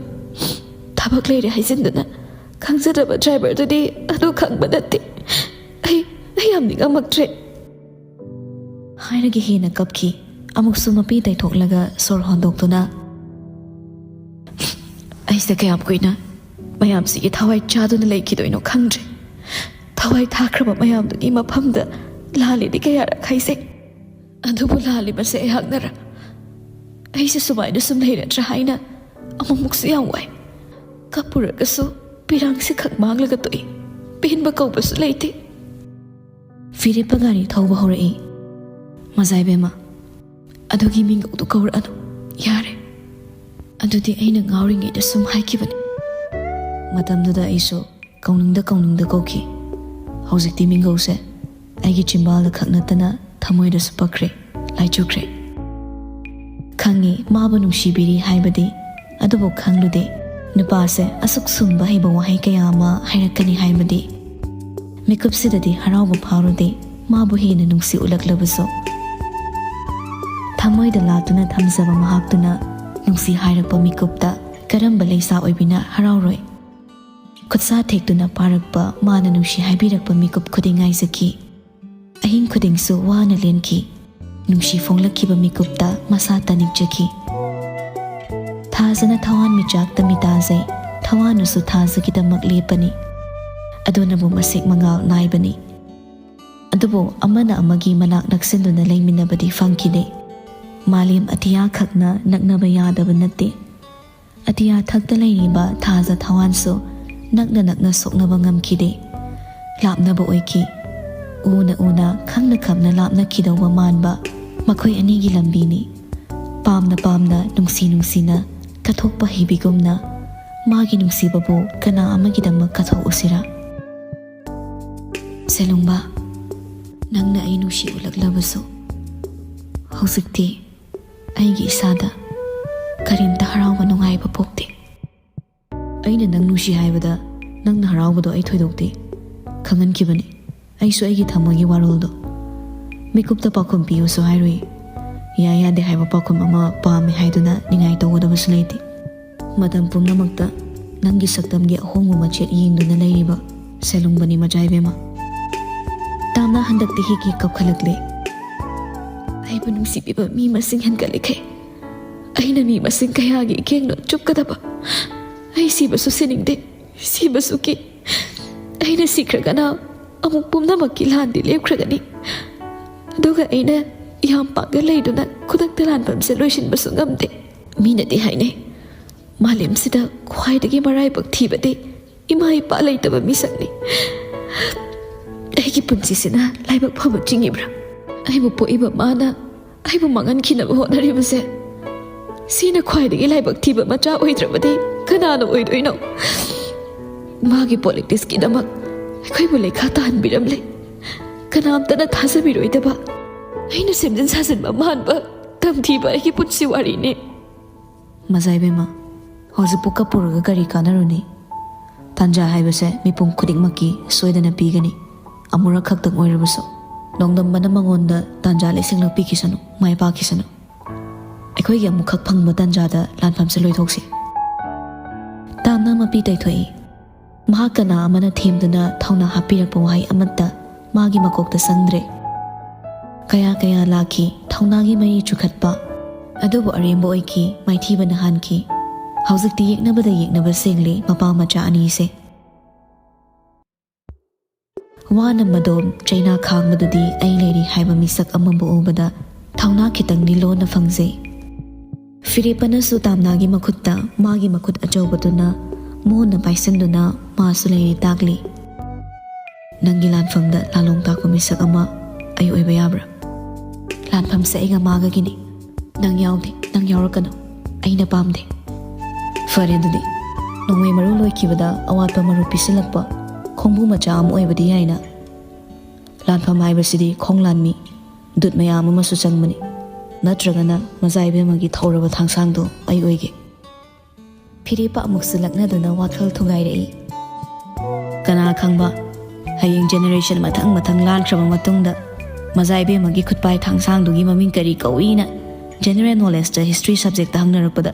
ꯊꯕꯛ ꯂꯩꯔꯦ ꯍꯥꯏꯖꯤꯟꯗꯨꯅ ꯈꯪꯖꯗꯕ ꯗ꯭ꯔꯥꯏꯚꯔꯗꯨꯗꯤ ꯑꯗꯨ ꯈꯪꯕ ꯅꯠꯇꯦ꯫ ꯑꯩ ꯑꯩ ꯌꯥꯝ ꯅꯤꯡꯉꯝꯃꯛꯇ꯭ꯔꯦ꯫ ꯍꯥꯏꯔꯒ ꯍꯦꯟꯅ ꯀꯞꯈꯤ꯫ ꯑꯃꯨꯛꯁꯨ ꯃꯄꯤ ꯇꯩꯊꯣꯛꯂꯒ ꯁꯣꯔ ꯍꯣꯟꯗꯣꯛꯇꯨꯅ, "ꯑꯩꯁꯦ ꯀꯌꯥꯝ ꯀꯨꯏꯅ ꯃꯌꯥꯝꯁꯤꯒꯤ ꯊꯋꯥꯏ ꯆꯥꯗꯨꯅ ꯂꯩꯈꯤꯗꯣꯏꯅꯣ ꯈꯪꯗ꯭ꯔꯦ꯫ ꯊꯋꯥꯏ ꯊꯥꯈ꯭ꯔꯕ ꯃꯌꯥꯝꯗꯨꯒꯤ ꯃꯐꯝꯗ ꯂꯥꯜꯂꯤꯗꯤ ꯀꯌꯥꯔꯛ ꯍꯥꯏꯖꯩ꯫ ꯑꯗꯨꯕꯨ ꯂꯥꯜꯂꯤꯕꯁꯦ ꯑꯩꯍꯥꯛꯅꯔ? ꯑꯩꯁꯦ ꯁꯨꯃꯥꯏꯅ ꯁꯨꯝ ꯂꯩꯔꯗ꯭ꯔꯥ ꯍꯥꯏꯅ ꯑꯃꯨꯛꯃꯨꯛꯁꯨ ꯌꯥꯝ ꯋꯥꯏ꯫ ꯀꯞꯄꯨꯔꯒꯁꯨ ꯄꯤꯔꯥꯡꯁꯦ ꯈꯛ ꯃꯥꯡꯂꯒ ꯇꯣꯛꯏ꯫ ꯄꯦꯟꯕ ꯀꯧꯕꯁꯨ ꯂꯩꯇꯦ꯫" ꯐꯤꯔꯦꯞꯄ ꯒꯥꯔꯤ ꯊꯧꯕ ꯍꯧꯔꯛꯏ꯫ "ꯃꯖꯥꯏꯕꯦꯝꯃ, ꯑꯗꯨꯒꯤ ꯃꯤꯡꯒꯧꯗꯨ ꯀꯧꯔꯛꯑꯅꯨ꯫ ꯌꯥꯔꯦ꯫ ꯑꯗꯨꯗꯤ ꯑꯩꯅ ꯉꯥꯎꯔꯤꯉꯩꯗ ꯁꯨꯝ ꯍꯥꯏꯈꯤꯕꯅꯤ꯫" ꯃꯇꯝꯗꯨꯗ ꯑꯩꯁꯨ ꯀꯧꯅꯤꯡꯗ ꯀꯧꯅꯤꯡꯗ ꯀꯧꯈꯤ꯫ ꯍꯧꯖꯤꯛꯇꯤ ꯃꯤꯡꯒꯧꯁꯦ ꯑꯩꯒꯤ ꯆꯤꯝꯕꯥꯜꯗ ꯈꯛ ꯅꯠꯇꯅ ꯊꯃꯣꯏꯗꯁꯨ ꯄꯛꯈ꯭ꯔꯦ, ꯂꯥꯏꯆꯨꯈ꯭ꯔꯦ꯫ ꯈꯪꯉꯤ ꯃꯥꯕꯨ ꯅꯨꯡꯁꯤꯕꯤꯔꯤ ꯍꯥꯏꯕꯗꯤ, ꯑꯗꯨꯕꯨ ꯈꯪꯂꯨꯗꯦ ꯅꯨꯄꯥꯁꯦ ꯑꯁꯨꯛ ꯁꯨꯝꯕ ꯍꯩꯕ ꯋꯥꯍꯩ ꯀꯌꯥ ꯑꯃ ꯍꯥꯏꯔꯛꯀꯅꯤ ꯍꯥꯏꯕꯗꯤ꯫ ꯃꯤꯀꯨꯞꯁꯤꯗꯗꯤ ꯍꯔꯥꯎꯕ ꯐꯥꯎꯔꯨꯗꯦ ꯃꯥꯕꯨ ꯍꯦꯟꯅ ꯅꯨꯡꯁꯤ ꯎꯠꯂꯛꯂꯕꯁꯨ꯫ ꯊꯃꯣꯏꯗ ꯂꯥꯠꯇꯨꯅ ꯊꯝꯖꯕ ꯃꯍꯥꯛꯇꯨꯅ ꯅꯨꯡꯁꯤ ꯍꯥꯏꯔꯛꯄ ꯃꯤꯀꯨꯞꯇ ꯀꯔꯝꯕ ꯂꯩꯁꯥ ꯑꯣꯏꯕꯤꯅ ꯍꯔꯥꯎꯔꯣꯏ? ꯈꯨꯠꯁꯥ ꯊꯦꯛꯇꯨꯅ ꯄꯥꯔꯛꯄ ꯃꯥꯅ ꯅꯨꯡꯁꯤ ꯍꯥꯏꯕꯤꯔꯛꯄ ꯃꯤꯀꯨꯞ ꯈꯨꯗꯤꯡ ꯉꯥꯏꯖꯈꯤ꯫ ꯑꯍꯤꯡ ꯈꯨꯗꯤꯡꯁꯨ ꯋꯥꯅ ꯂꯦꯟꯈꯤ꯫ ꯅꯨꯡꯁꯤ ꯐꯣꯡꯂꯛꯈꯤꯕ ꯃꯤꯀꯨꯞꯇ ꯃꯁꯥ ꯇꯥꯅꯤꯡꯖꯈꯤ꯫ ꯊꯥꯖꯅ ꯊꯋꯥꯟ ꯃꯤꯆꯥꯛ ꯇꯝꯃꯤ ꯇꯥꯖꯩ, ꯊꯋꯥꯟꯅꯁꯨ ꯊꯥꯖꯒꯤꯗꯃꯛ ꯂꯦꯞꯄꯅꯤ꯫ ꯑꯗꯨꯅꯕꯨ ꯃꯁꯦꯛ ꯃꯉꯥꯜ ꯅꯥꯏꯕꯅꯤ꯫ ꯑꯗꯨꯕꯨ ꯑꯃꯅ ꯑꯃꯒꯤ ꯃꯅꯥꯛ ꯅꯛꯁꯤꯟꯗꯨꯅ ꯂꯩꯃꯤꯟꯅꯕꯗꯤ ꯐꯪꯈꯤꯗꯦ꯫ ꯃꯥꯂꯦꯝ ꯑꯇꯤꯌꯥ ꯈꯛꯅ ꯅꯛꯅꯕ ꯌꯥꯗꯕ ꯅꯠꯇꯦ꯫ ꯑꯇꯤꯌꯥ ꯊꯛꯇ ꯂꯩꯔꯤꯕ ꯊꯥꯖ ꯊꯋꯥꯟꯁꯨ ꯅꯛꯅ ꯅꯛꯅ ꯁꯣꯛꯅꯕ ꯉꯝꯈꯤꯗꯦ꯫ ꯂꯥꯞꯅꯕ ꯑꯣꯏꯈꯤ꯫ ꯎꯅ ꯎꯅ, ꯈꯪꯅ ꯈꯪꯅ ꯂꯥꯞꯅꯈꯤꯗꯧꯕ ꯃꯥꯟꯕ ꯃꯈꯣꯏ ꯑꯅꯤꯒꯤ ꯂꯝꯕꯤꯅꯤ꯫ ꯄꯥꯝꯅ ꯄꯥꯝꯅ, ꯅꯨꯡꯁꯤ ꯅꯨꯡꯁꯤꯅ ꯀꯠꯊꯣꯛꯄ ꯍꯩꯕꯤꯒꯨꯝꯅ ꯃꯥꯒꯤ ꯅꯨꯡꯁꯤꯕꯕꯨ ꯀꯅꯥ ꯑꯃꯒꯤꯗꯃꯛ ꯀꯠꯊꯣꯛꯎꯁꯤꯔꯥ? ꯁꯦꯂꯨꯡꯕ, ꯅꯪꯅ ꯑꯩ ꯅꯨꯡꯁꯤ ꯎꯠꯂꯛꯂꯕꯁꯨ, ꯍꯧꯖꯤꯛꯇꯤ ꯑꯩꯒꯤ ꯏꯁꯥꯗ ꯀꯔꯤꯝꯇ ꯍꯔꯥꯎꯕ ꯅꯨꯡꯉꯥꯏꯕ ꯄꯣꯛꯇꯦ꯫ ꯑꯩꯅ ꯅꯪ ꯅꯨꯡꯁꯤ ꯍꯥꯏꯕꯗ ꯅꯪꯅ ꯍꯔꯥꯎꯕꯗꯣ ꯑꯩ ꯊꯣꯏꯗꯣꯛꯇꯦ꯫ ꯈꯪꯍꯟꯈꯤꯕꯅꯤ ꯑꯩꯁꯨ ꯑꯩꯒꯤ ꯊꯃꯣꯏꯒꯤ ꯋꯥꯔꯣꯜꯗꯣ꯫ ꯃꯤꯀꯨꯞꯇ ꯄꯥꯎꯈꯨꯝ ꯄꯤꯌꯨꯁꯨ ꯍꯥꯏꯔꯨꯏ꯫ ꯌꯥꯏ ꯌꯥꯗꯦ ꯍꯥꯏꯕ ꯄꯥꯎꯈꯨꯝ ꯑꯃ ꯄꯥꯝꯃꯦ ꯍꯥꯏꯗꯨꯅ ꯅꯤꯡꯉꯥꯏ ꯇꯧꯒꯗꯕꯁꯨ ꯂꯩꯇꯦ꯫ ꯃꯇꯝ ꯄꯨꯝꯅꯃꯛꯇ ꯅꯪꯒꯤ ꯁꯛꯇꯝꯒꯤ ꯑꯍꯣꯡꯕ ꯃꯆꯦꯠ ꯌꯦꯡꯗꯨꯅ ꯂꯩꯔꯤꯕ ꯁꯦꯂꯨꯡꯕꯅꯤ ꯃꯆꯥ ꯏꯕꯦꯝꯃ꯫ ꯇꯥꯝꯅ ꯍꯟꯗꯛꯇꯤ ꯍꯦꯛ ꯍꯦꯛ ꯀꯞꯈꯠꯂꯛꯂꯦ꯫ ꯑꯩꯕꯨ ꯅꯨꯡꯁꯤꯕꯤꯕ ꯃꯤ ꯃꯁꯤꯡ ꯍꯦꯟꯒꯠꯂꯛꯈꯩ ꯑꯩꯅ ꯃꯤ ꯃꯁꯤꯡ ꯀꯌꯥꯒꯤ ꯏꯀꯦꯡꯅꯣ ꯆꯨꯞꯀꯗꯕ? ꯑꯩ ꯁꯤꯕꯁꯨ ꯁꯤꯅꯤꯡꯗꯦ, ꯁꯤꯕꯁꯨ ꯀꯤ꯫ ꯑꯩꯅ ꯁꯤꯈ꯭ꯔꯒꯅ ꯑꯃꯨꯛ ꯄꯨꯝꯅꯃꯛꯀꯤ ꯂꯥꯟꯗꯤ ꯂꯦꯞꯈ꯭ꯔꯒꯅꯤ꯫ ꯑꯗꯨꯒ ꯑꯩꯅ ꯌꯥꯝ ꯄꯥꯡꯒ ꯂꯩꯗꯨꯅ ꯈꯨꯗꯛꯇ ꯂꯥꯟꯐꯝꯁꯦ ꯂꯣꯏꯁꯤꯟꯕꯁꯨ ꯉꯝꯗꯦ꯫ ꯃꯤꯅꯗꯤ ꯍꯥꯏꯅꯩ, ꯃꯥꯂꯦꯝꯁꯤꯗ ꯈ꯭ꯋꯥꯏꯗꯒꯤ ꯃꯔꯥꯏꯕꯛ ꯊꯤꯕꯗꯤ ꯏꯃꯥ ꯏꯄꯥ ꯂꯩꯇꯕ ꯃꯤꯁꯛꯅꯤ꯫ ꯑꯩꯒꯤ ꯄꯨꯟꯁꯤꯁꯤꯅ ꯂꯥꯏꯕꯛ ꯐꯕ ꯆꯤꯡꯉꯤꯕ꯭ꯔꯥ? ꯑꯩꯕꯨ ꯄꯣꯛꯏꯕ ꯃꯥꯅ ꯑꯩꯕꯨ ꯃꯥꯡꯍꯟꯈꯤꯅꯕ ꯍꯣꯠꯅꯔꯤꯕꯁꯦ, ꯁꯤꯅ ꯈ꯭ꯋꯥꯏꯗꯒꯤ ꯂꯥꯏꯕꯛ ꯊꯤꯕ ꯃꯆꯥ ꯑꯣꯏꯗ꯭ꯔꯕꯗꯤ ꯀꯅꯥꯅ ꯑꯣꯏꯗꯣꯏꯅꯣ? ꯃꯥꯒꯤ ꯄꯣꯂꯤꯇꯤꯛꯁꯀꯤꯗꯃꯛ ꯑꯩꯈꯣꯏꯕꯨ ꯂꯩꯈꯥ ꯇꯥꯍꯟꯕꯤꯔꯝꯂꯦ꯫ ꯀꯅꯥꯝꯇꯅ ꯊꯥꯖꯕꯤꯔꯣꯏꯗꯕ, ꯑꯩꯅ ꯁꯦꯝꯖꯤꯟ ꯁꯥꯖꯤꯟꯕ ꯃꯥꯟꯕ ꯇꯝꯊꯤꯕ ꯑꯩꯒꯤ ꯄꯨꯟꯁꯤ ꯋꯥꯔꯤꯅꯤ꯫ ꯃꯖꯥ ꯏꯕꯦꯝꯃ, ꯍꯧꯖꯤꯛꯄꯨ ꯀꯞꯄꯨꯔꯒ ꯀꯔꯤ ꯀꯥꯟꯅꯔꯨꯅꯤ? ꯇꯥꯟꯖꯥ ꯍꯥꯏꯕꯁꯦ ꯃꯤꯄꯨꯝ ꯈꯨꯗꯤꯡꯃꯛꯀꯤ ꯁꯣꯏꯗꯅ ꯄꯤꯒꯅꯤ, ꯑꯃꯨꯔꯛ ꯈꯛꯇꯪ ꯑꯣꯏꯔꯕꯁꯨ꯫ ꯅꯣꯡꯗꯝꯕꯅ ꯃꯉꯣꯟꯗ ꯇꯥꯟꯖꯥ ꯂꯩꯁꯤꯡꯂꯛꯄꯤꯈꯤꯁꯅꯨ, ꯃꯥꯏ ꯄꯥꯛꯈꯤꯁꯅꯨ꯫ ꯑꯩꯈꯣꯏꯒꯤ ꯑꯃꯨꯛꯈꯛ ꯐꯪꯕ ꯇꯥꯟꯖꯥꯗ ꯂꯥꯟꯐꯝꯁꯦ ꯂꯣꯏꯊꯣꯛꯁꯤ꯫ ꯇꯥꯝꯅ ꯃꯄꯤ ꯇꯩꯊꯣꯛꯏ꯫ ꯃꯍꯥꯛ ꯀꯅꯥ ꯑꯃꯅ ꯊꯦꯝꯗꯨꯅ ꯊꯧꯅꯥ ꯍꯥꯞꯄꯤꯔꯛꯄ ꯋꯥꯍꯩ ꯑꯃꯠꯇ ꯃꯥꯒꯤ ꯃꯀꯣꯛꯇ ꯆꯪꯗ꯭ꯔꯦ꯫ ꯀꯌꯥ ꯀꯌꯥ ꯂꯥꯛꯈꯤ, ꯊꯧꯅꯥꯒꯤ ꯃꯩ ꯆꯨꯈꯠꯄ, ꯑꯗꯨꯕꯨ ꯑꯔꯦꯝꯕ ꯑꯣꯏꯈꯤ, ꯃꯥꯏꯊꯤꯕꯅ ꯍꯥꯟꯈꯤ꯫ ꯍꯧꯖꯤꯛꯇꯤ ꯌꯦꯛꯅꯕꯗ ꯌꯦꯛꯅꯕ ꯁꯦꯡꯂꯤ ꯃꯄꯥ ꯃꯆꯥ ꯑꯅꯤꯁꯦ꯫ ꯋꯥꯅ ꯃꯗꯣꯝ ꯆꯩꯅꯥ ꯈꯥꯡꯕꯗꯨꯗꯤ ꯑꯩ ꯂꯩꯔꯤ ꯍꯥꯏꯕ ꯃꯤꯁꯛ ꯑꯃꯕꯨ ꯎꯕꯗ ꯊꯧꯅꯥ ꯈꯤꯇꯪꯗꯤ ꯂꯣꯟꯅ ꯐꯪꯖꯩ꯫ ꯐꯤꯔꯦꯞꯄꯅꯁꯨ ꯇꯥꯝꯅꯥꯒꯤ ꯃꯈꯨꯠꯇ ꯃꯥꯒꯤ ꯃꯈꯨꯠ ꯑꯆꯧꯕꯗꯨꯅ ꯃꯣꯟꯅ ꯄꯥꯏꯁꯤꯟꯗꯨꯅ ꯃꯥꯁꯨ ꯂꯩꯔꯤ ꯇꯥꯛꯂꯤ꯫ ꯅꯪꯒꯤ ꯂꯥꯟꯐꯝꯗ ꯂꯥꯂꯣꯡ ꯇꯥꯛꯄ ꯃꯤꯁꯛ ꯑꯃ ꯑꯩ ꯑꯣꯏꯕ ꯌꯥꯕ꯭ꯔꯥ? ꯂꯥꯟꯐꯝꯁꯦ ꯑꯩꯒ ꯃꯥꯒꯒꯤꯅꯤ꯫ ꯅꯪ ꯌꯥꯎꯗꯦ, ꯅꯪ ꯌꯥꯎꯔꯛꯀꯅꯨ꯫ ꯑꯩꯅ ꯄꯥꯝꯗꯦ꯫ ꯐꯔꯦ ꯑꯗꯨꯗꯤ, ꯅꯣꯡꯃꯩ ꯃꯔꯨ ꯂꯣꯏꯈꯤꯕꯗ ꯑꯋꯥꯠꯄ ꯃꯔꯨ ꯄꯤꯁꯤꯜꯂꯛꯄ ꯈꯣꯡꯕꯨ ꯃꯆꯥ ꯑꯃ ꯑꯣꯏꯕꯗꯤ ꯌꯥꯏꯅ꯫ ꯂꯥꯟꯐꯝ ꯍꯥꯏꯕꯁꯤꯗꯤ ꯈꯣꯡ ꯂꯥꯟꯃꯤ, ꯗꯨꯠ ꯃꯌꯥꯝ ꯑꯃꯁꯨ ꯆꯪꯕꯅꯤ꯫ ꯅꯠꯇ꯭ꯔꯒꯅ ꯃꯖꯥ ꯏꯕꯦꯝꯃꯒꯤ ꯊꯧꯔꯕ ꯊꯥꯡꯁꯥꯡꯗꯣ ꯑꯩ ꯑꯣꯏꯒꯦ꯫ ꯐꯤꯔꯦꯞꯄ ꯑꯃꯨꯛꯁꯨ ꯂꯛꯅꯗꯨꯅ ꯋꯥꯈꯜ ꯊꯨꯒꯥꯏꯔꯛꯏ꯫ ꯀꯅꯥ ꯈꯪꯕ, ꯍꯌꯦꯡ ꯖꯦꯅꯦꯔꯦꯁꯟ ꯃꯊꯪ ꯃꯊꯪ ꯂꯥꯟꯈ꯭ꯔꯕ ꯃꯇꯨꯡꯗ ꯃꯖꯥ ꯏꯕꯦꯝꯃꯒꯤ ꯈꯨꯠꯄꯥꯏ ꯊꯥꯡꯁꯥꯡꯗꯨꯒꯤ ꯃꯃꯤꯡ ꯀꯔꯤ ꯀꯧꯏꯅ ꯖꯦꯅꯦꯔꯦꯜ ꯅꯣꯂꯦꯖꯇ ꯍꯤꯁꯇ꯭ꯔꯤ ꯁꯕꯖꯦꯛꯇ ꯍꯪꯅꯔꯛꯄꯗ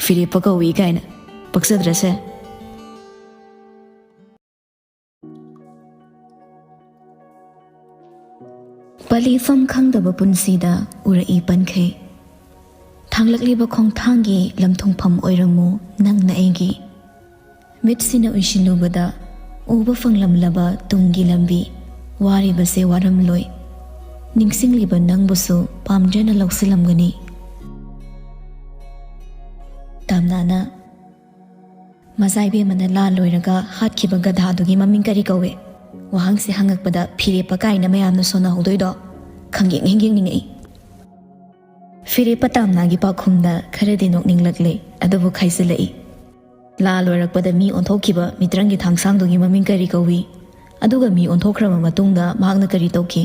ꯐꯤꯔꯦꯞꯄ ꯀꯧꯏ ꯀꯥꯏꯅ꯫ ꯄꯛꯆꯗ꯭ꯔꯁꯦ꯫ ꯄꯂꯤꯐꯝ ꯈꯪꯗꯕ ꯄꯨꯟꯁꯤꯗ ꯎꯔꯛꯏ ꯄꯟꯈꯩ꯫ ꯊꯥꯡꯂꯛꯂꯤꯕ ꯈꯣꯡꯊꯥꯡꯒꯤ ꯂꯝꯊꯨꯡꯐꯝ ꯑꯣꯏꯔꯝꯃꯨ ꯅꯪꯅ ꯑꯩꯒꯤ꯫ ꯃꯤꯠꯁꯤꯅ ꯎꯏꯁꯤꯜꯂꯨꯕꯗ ꯎꯕ ꯐꯪꯂꯝꯂꯕ ꯇꯨꯡꯒꯤ ꯂꯝꯕꯤ꯫ ꯋꯥꯔꯤꯕꯁꯦ ꯋꯥꯔꯝꯂꯣꯏ꯫ ꯅꯤꯡꯁꯤꯡꯂꯤꯕ ꯅꯪꯕꯨꯁꯨ ꯄꯥꯝꯖꯅ ꯂꯧꯁꯤꯜꯂꯝꯒꯅꯤ꯫ ꯇꯥꯝꯅꯥꯅ ꯃꯖꯥ ꯏꯕꯦꯝꯃꯅ ꯂꯥ ꯂꯣꯏꯔꯒ ꯍꯥꯠꯈꯤꯕ ꯒꯙꯥꯗꯨꯒꯤ ꯃꯃꯤꯡ ꯀꯔꯤ ꯀꯧꯏ? ꯋꯥꯍꯪꯁꯦ ꯍꯪꯉꯛꯄꯗ ꯐꯤꯔꯦꯞꯄ ꯀꯥꯏꯅ ꯃꯌꯥꯝꯅ ꯁꯣꯟꯅꯍꯧꯗꯣꯏꯗꯣ ꯈꯪꯌꯦꯡ ꯍꯦꯛ ꯌꯦꯡꯅꯤꯡꯉꯛꯏ꯫ ꯐꯤꯔꯦꯞꯄ ꯇꯥꯝꯅꯥꯒꯤ ꯄꯥꯎꯈꯨꯝꯗ ꯈꯔꯗꯤ ꯅꯣꯛꯅꯤꯡꯂꯛꯂꯦ, ꯑꯗꯨꯕꯨ ꯈꯥꯏꯖꯤꯜꯂꯛꯏ꯫ ꯂꯥ ꯂꯣꯏꯔꯛꯄꯗ ꯃꯤ ꯑꯣꯟꯊꯣꯛꯈꯤꯕ ꯃꯤꯇ꯭ꯔꯪꯒꯤ ꯊꯥꯡꯁꯥꯡꯗꯨꯒꯤ ꯃꯃꯤꯡ ꯀꯔꯤ ꯀꯧꯏ? ꯑꯗꯨꯒ ꯃꯤ ꯑꯣꯟꯊꯣꯛꯈ꯭ꯔꯕ ꯃꯇꯨꯡꯗ ꯃꯍꯥꯛꯅ ꯀꯔꯤ ꯇꯧꯈꯤ?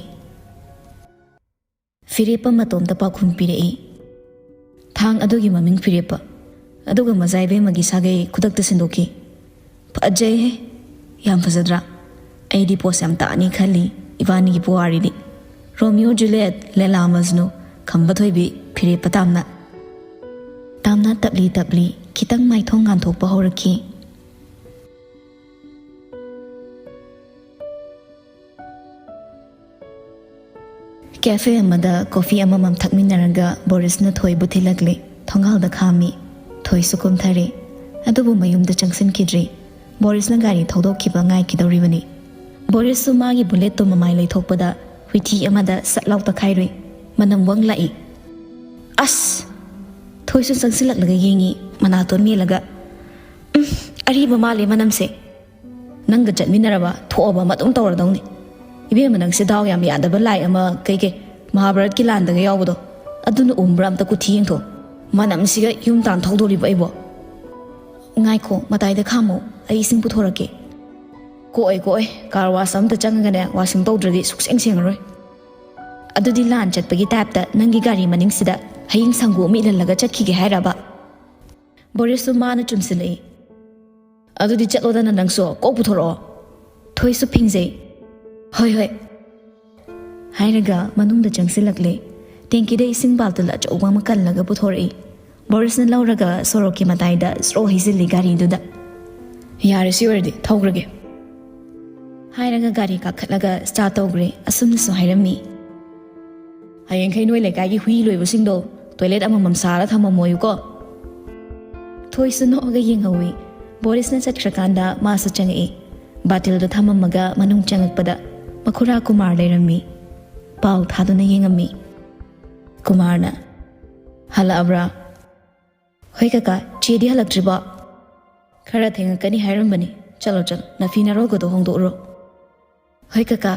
ꯐꯤꯔꯦꯞꯄ ꯃꯇꯣꯝꯇ ꯄꯥꯎꯈꯨꯝ ꯄꯤꯔꯛꯏ꯫ ꯊꯥꯡ ꯑꯗꯨꯒꯤ ꯃꯃꯤꯡ ꯐꯤꯔꯦꯞꯄ꯫ ꯑꯗꯨꯒ ꯃꯖꯥ ꯏꯕꯦꯝꯃꯒꯤ ꯁꯥꯒꯩ ꯈꯨꯗꯛꯇ ꯁꯤꯟꯗꯣꯛꯈꯤ꯫ ꯐꯖꯩꯍꯦ꯫ ꯌꯥꯝ ꯐꯖꯗ꯭ꯔꯥ? ꯑꯩꯗꯤ ꯄꯣꯁ ꯌꯥꯝ ꯇꯥꯅꯤ ꯈꯜꯂꯤ ꯏꯕꯥꯅꯤꯒꯤ ꯄꯨꯋꯥꯔꯤꯗꯤ꯫ ꯔꯣꯃꯤꯌꯣ ꯖꯨꯂꯤꯌꯦꯠ, ꯂꯦꯂꯥ ꯃꯖꯅꯨ, ꯈꯝꯕ ꯊꯣꯏꯕꯤ, ꯐꯤꯔꯦꯞꯄ ꯇꯥꯝꯅ꯫ ꯇꯥꯝꯅ ꯇꯞꯂꯤ ꯇꯞꯂꯤ ꯈꯤꯇꯪ ꯃꯥꯏꯊꯣꯡ ꯉꯥꯟꯊꯣꯛꯄ ꯍꯧꯔꯛꯈꯤ꯫ ꯀꯦꯐꯦ ꯑꯃꯗ ꯀꯣꯐꯤ ꯑꯃꯃꯝ ꯊꯛꯃꯤꯟꯅꯔꯒ ꯕꯣꯔꯤꯁꯅ ꯊꯣꯏꯕꯨ ꯊꯤꯜꯂꯛꯂꯦ꯫ ꯊꯣꯡꯒꯥꯜꯗ ꯈꯥꯝꯃꯤ꯫ ꯊꯣꯏꯁꯨ ꯀꯨꯝꯊꯔꯦ꯫ ꯑꯗꯨꯕꯨ ꯃꯌꯨꯝꯗ ꯆꯪꯁꯤꯟꯈꯤꯗ꯭ꯔꯤ꯫ ꯕꯣꯔꯤꯁꯅ ꯒꯥꯔꯤ ꯊꯧꯗꯣꯛꯈꯤꯕ ꯉꯥꯏꯈꯤꯗꯧꯔꯤꯕꯅꯤ꯫ ꯕꯣꯔꯤꯁꯁꯨ ꯃꯥꯒꯤ ꯕꯨꯂꯦꯠꯇꯨ ꯃꯃꯥꯏ ꯂꯩꯊꯣꯛꯄꯗ ꯍꯨꯏꯊꯤ ꯑꯃꯗ ꯁꯠ ꯂꯥꯎ ꯇꯛꯈꯥꯏꯔꯨꯏ꯫ ꯃꯅꯝ ꯋꯪ ꯂꯥꯛꯏ꯫ ꯑꯁ! ꯊꯣꯏꯁꯨ ꯆꯪꯁꯤꯜꯂꯛꯂꯒ ꯌꯦꯡꯉꯤ, ꯃꯅꯥꯇꯣꯟ ꯃꯦꯜꯂꯒ꯫ ꯎꯝ, ꯑꯔꯤꯕ ꯃꯥꯜꯂꯦ ꯃꯅꯝꯁꯦ꯫ ꯅꯪꯒ ꯆꯠꯃꯤꯟꯅꯔꯕ ꯊꯣꯛꯑꯕ ꯑꯃ ꯑꯗꯨꯝ ꯇꯧꯔꯗꯧꯅꯤ꯫ ꯏꯕꯦꯝꯃ, ꯅꯪꯁꯦ ꯗꯥꯎ ꯌꯥꯝ ꯌꯥꯗꯕ ꯂꯥꯏ ꯑꯃ, ꯀꯩ ꯀꯩ, ꯃꯍꯥꯚꯥꯔꯠꯀꯤ ꯂꯥꯟꯗꯒ ꯌꯥꯎꯕꯗꯣ, ꯑꯗꯨꯅ ꯎꯝꯕ꯭ꯔꯥ ꯑꯝꯇ ꯀꯨꯊꯤ ꯌꯦꯡꯊꯣꯛ꯫ ꯃꯅꯝꯁꯤꯒ ꯌꯨꯝ ꯇꯥꯟ ꯊꯧꯗꯣꯔꯤꯕ ꯑꯩꯕꯣ꯫ ꯉꯥꯏꯈꯣ, ꯃꯇꯥꯏꯗ ꯈꯥꯝꯃꯣ, ꯑꯩ ꯏꯁꯤꯡ ꯄꯨꯊꯣꯔꯛꯀꯦ꯫ ꯀꯣꯛꯑꯣꯏ, ꯀꯣꯛꯑꯣꯏ, ꯀꯥꯔ ꯋꯥꯁ ꯑꯝꯇ ꯆꯪꯉꯒꯅꯦ, ꯋꯥꯁꯤꯡ ꯇꯧꯗ꯭ꯔꯗꯤ ꯁꯨꯛꯁꯦꯡ ꯁꯦꯡꯉꯔꯣꯏ꯫ ꯑꯗꯨꯗꯤ ꯂꯥꯟ ꯆꯠꯄꯒꯤ ꯇꯥꯏꯞꯇ ꯅꯪꯒꯤ ꯒꯥꯔꯤ ꯃꯅꯤꯡꯁꯤꯗ ꯍꯌꯤꯡ ꯁꯪꯒꯣꯝ ꯑꯃ ꯏꯜꯍꯜꯂꯒ ꯆꯠꯈꯤꯒꯦ ꯍꯥꯏꯔꯕ? ꯕꯣꯔꯤꯁꯁꯨ ꯃꯥꯅ ꯆꯨꯝꯁꯤꯜꯂꯛꯏ꯫ ꯑꯗꯨꯗꯤ ꯆꯠꯂꯣꯗꯅ ꯅꯪꯁꯨ, ꯀꯣꯛ ꯄꯨꯊꯣꯔꯛꯑꯣ꯫ ꯊꯣꯏꯁꯨ ꯐꯤꯡꯖꯩ꯫ ꯍꯣꯏ, ꯍꯣꯏ꯫ ꯍꯥꯏꯔꯒ ꯃꯅꯨꯡꯗ ꯆꯪꯁꯤꯜꯂꯛꯂꯦ꯫ ꯇꯦꯡꯀꯤꯗ ꯏꯁꯤꯡ ꯕꯥꯜꯇꯤꯜ ꯑꯆꯧꯕ ꯑꯃ ꯀꯜꯂꯒ ꯄꯨꯊꯣꯔꯛꯏ꯫ ꯕꯣꯔꯤꯁꯅ ꯂꯧꯔꯒ ꯁꯣꯔꯣꯛꯀꯤ ꯃꯇꯥꯏꯗ ꯁ꯭ꯔꯣ ꯍꯩꯖꯤꯜꯂꯤ ꯒꯥꯔꯤꯗꯨꯗ꯫ "ꯌꯥꯔꯦ, ꯁꯤ ꯑꯣꯏꯔꯗꯤ ꯊꯧꯈ꯭ꯔꯒꯦ," ꯍꯥꯏꯔꯒ ꯒꯥꯔꯤ ꯀꯥꯈꯠꯂꯒ ꯁ꯭ꯇꯥꯔꯠ ꯇꯧꯈ꯭ꯔꯦ꯫ ꯑꯁꯨꯝꯅꯁꯨ ꯍꯥꯏꯔꯝꯃꯤ, "ꯍꯌꯦꯡꯈꯩ ꯅꯣꯏ ꯂꯩꯀꯥꯏꯒꯤ ꯍꯨꯏ ꯂꯣꯏꯕꯁꯤꯡꯗꯣ ꯇꯣꯏꯂꯦꯠ ꯑꯃꯃꯝ ꯁꯥꯔ ꯊꯝꯃꯝꯃꯣꯌꯨꯀꯣ?" ꯊꯣꯏꯁꯨ ꯅꯣꯛꯑꯒ ꯌꯦꯡꯍꯧꯏ꯫ ꯕꯣꯔꯤꯁꯅ ꯆꯠꯈ꯭ꯔꯀꯥꯟꯗ ꯃꯥꯁꯨ ꯆꯪꯉꯛꯏ꯫ ꯕꯥꯇꯤꯜꯗꯣ ꯊꯝꯃꯝꯃꯒ ꯃꯅꯨꯡ ꯆꯪꯉꯛꯄꯗ ꯃꯈꯨꯔꯥ ꯀꯨꯃꯥꯔ ꯂꯩꯔꯝꯃꯤ꯫ ꯄꯥꯎ ꯊꯥꯗꯨꯅ ꯌꯦꯡꯉꯝꯃꯤ꯫ ꯀꯨꯃꯥꯔꯅ, "ꯍꯜꯂꯛꯑꯕ꯭ꯔꯥ?" "ꯍꯣꯏ ꯀꯀꯥ, ꯆꯦꯗꯤ ꯍꯜꯂꯛꯇ꯭ꯔꯤꯕꯣ?" "ꯈꯔ ꯊꯦꯡꯉꯛꯀꯅꯤ ꯍꯥꯏꯔꯝꯕꯅꯤ꯫ ꯆꯠꯂꯣ ꯆꯠꯂꯣ, ꯅꯐꯤ ꯅꯔꯣꯜꯒꯗꯣ ꯍꯣꯡꯗꯣꯛꯎꯔꯣ꯫" "ꯍꯣꯏ ꯀꯀꯥ꯫"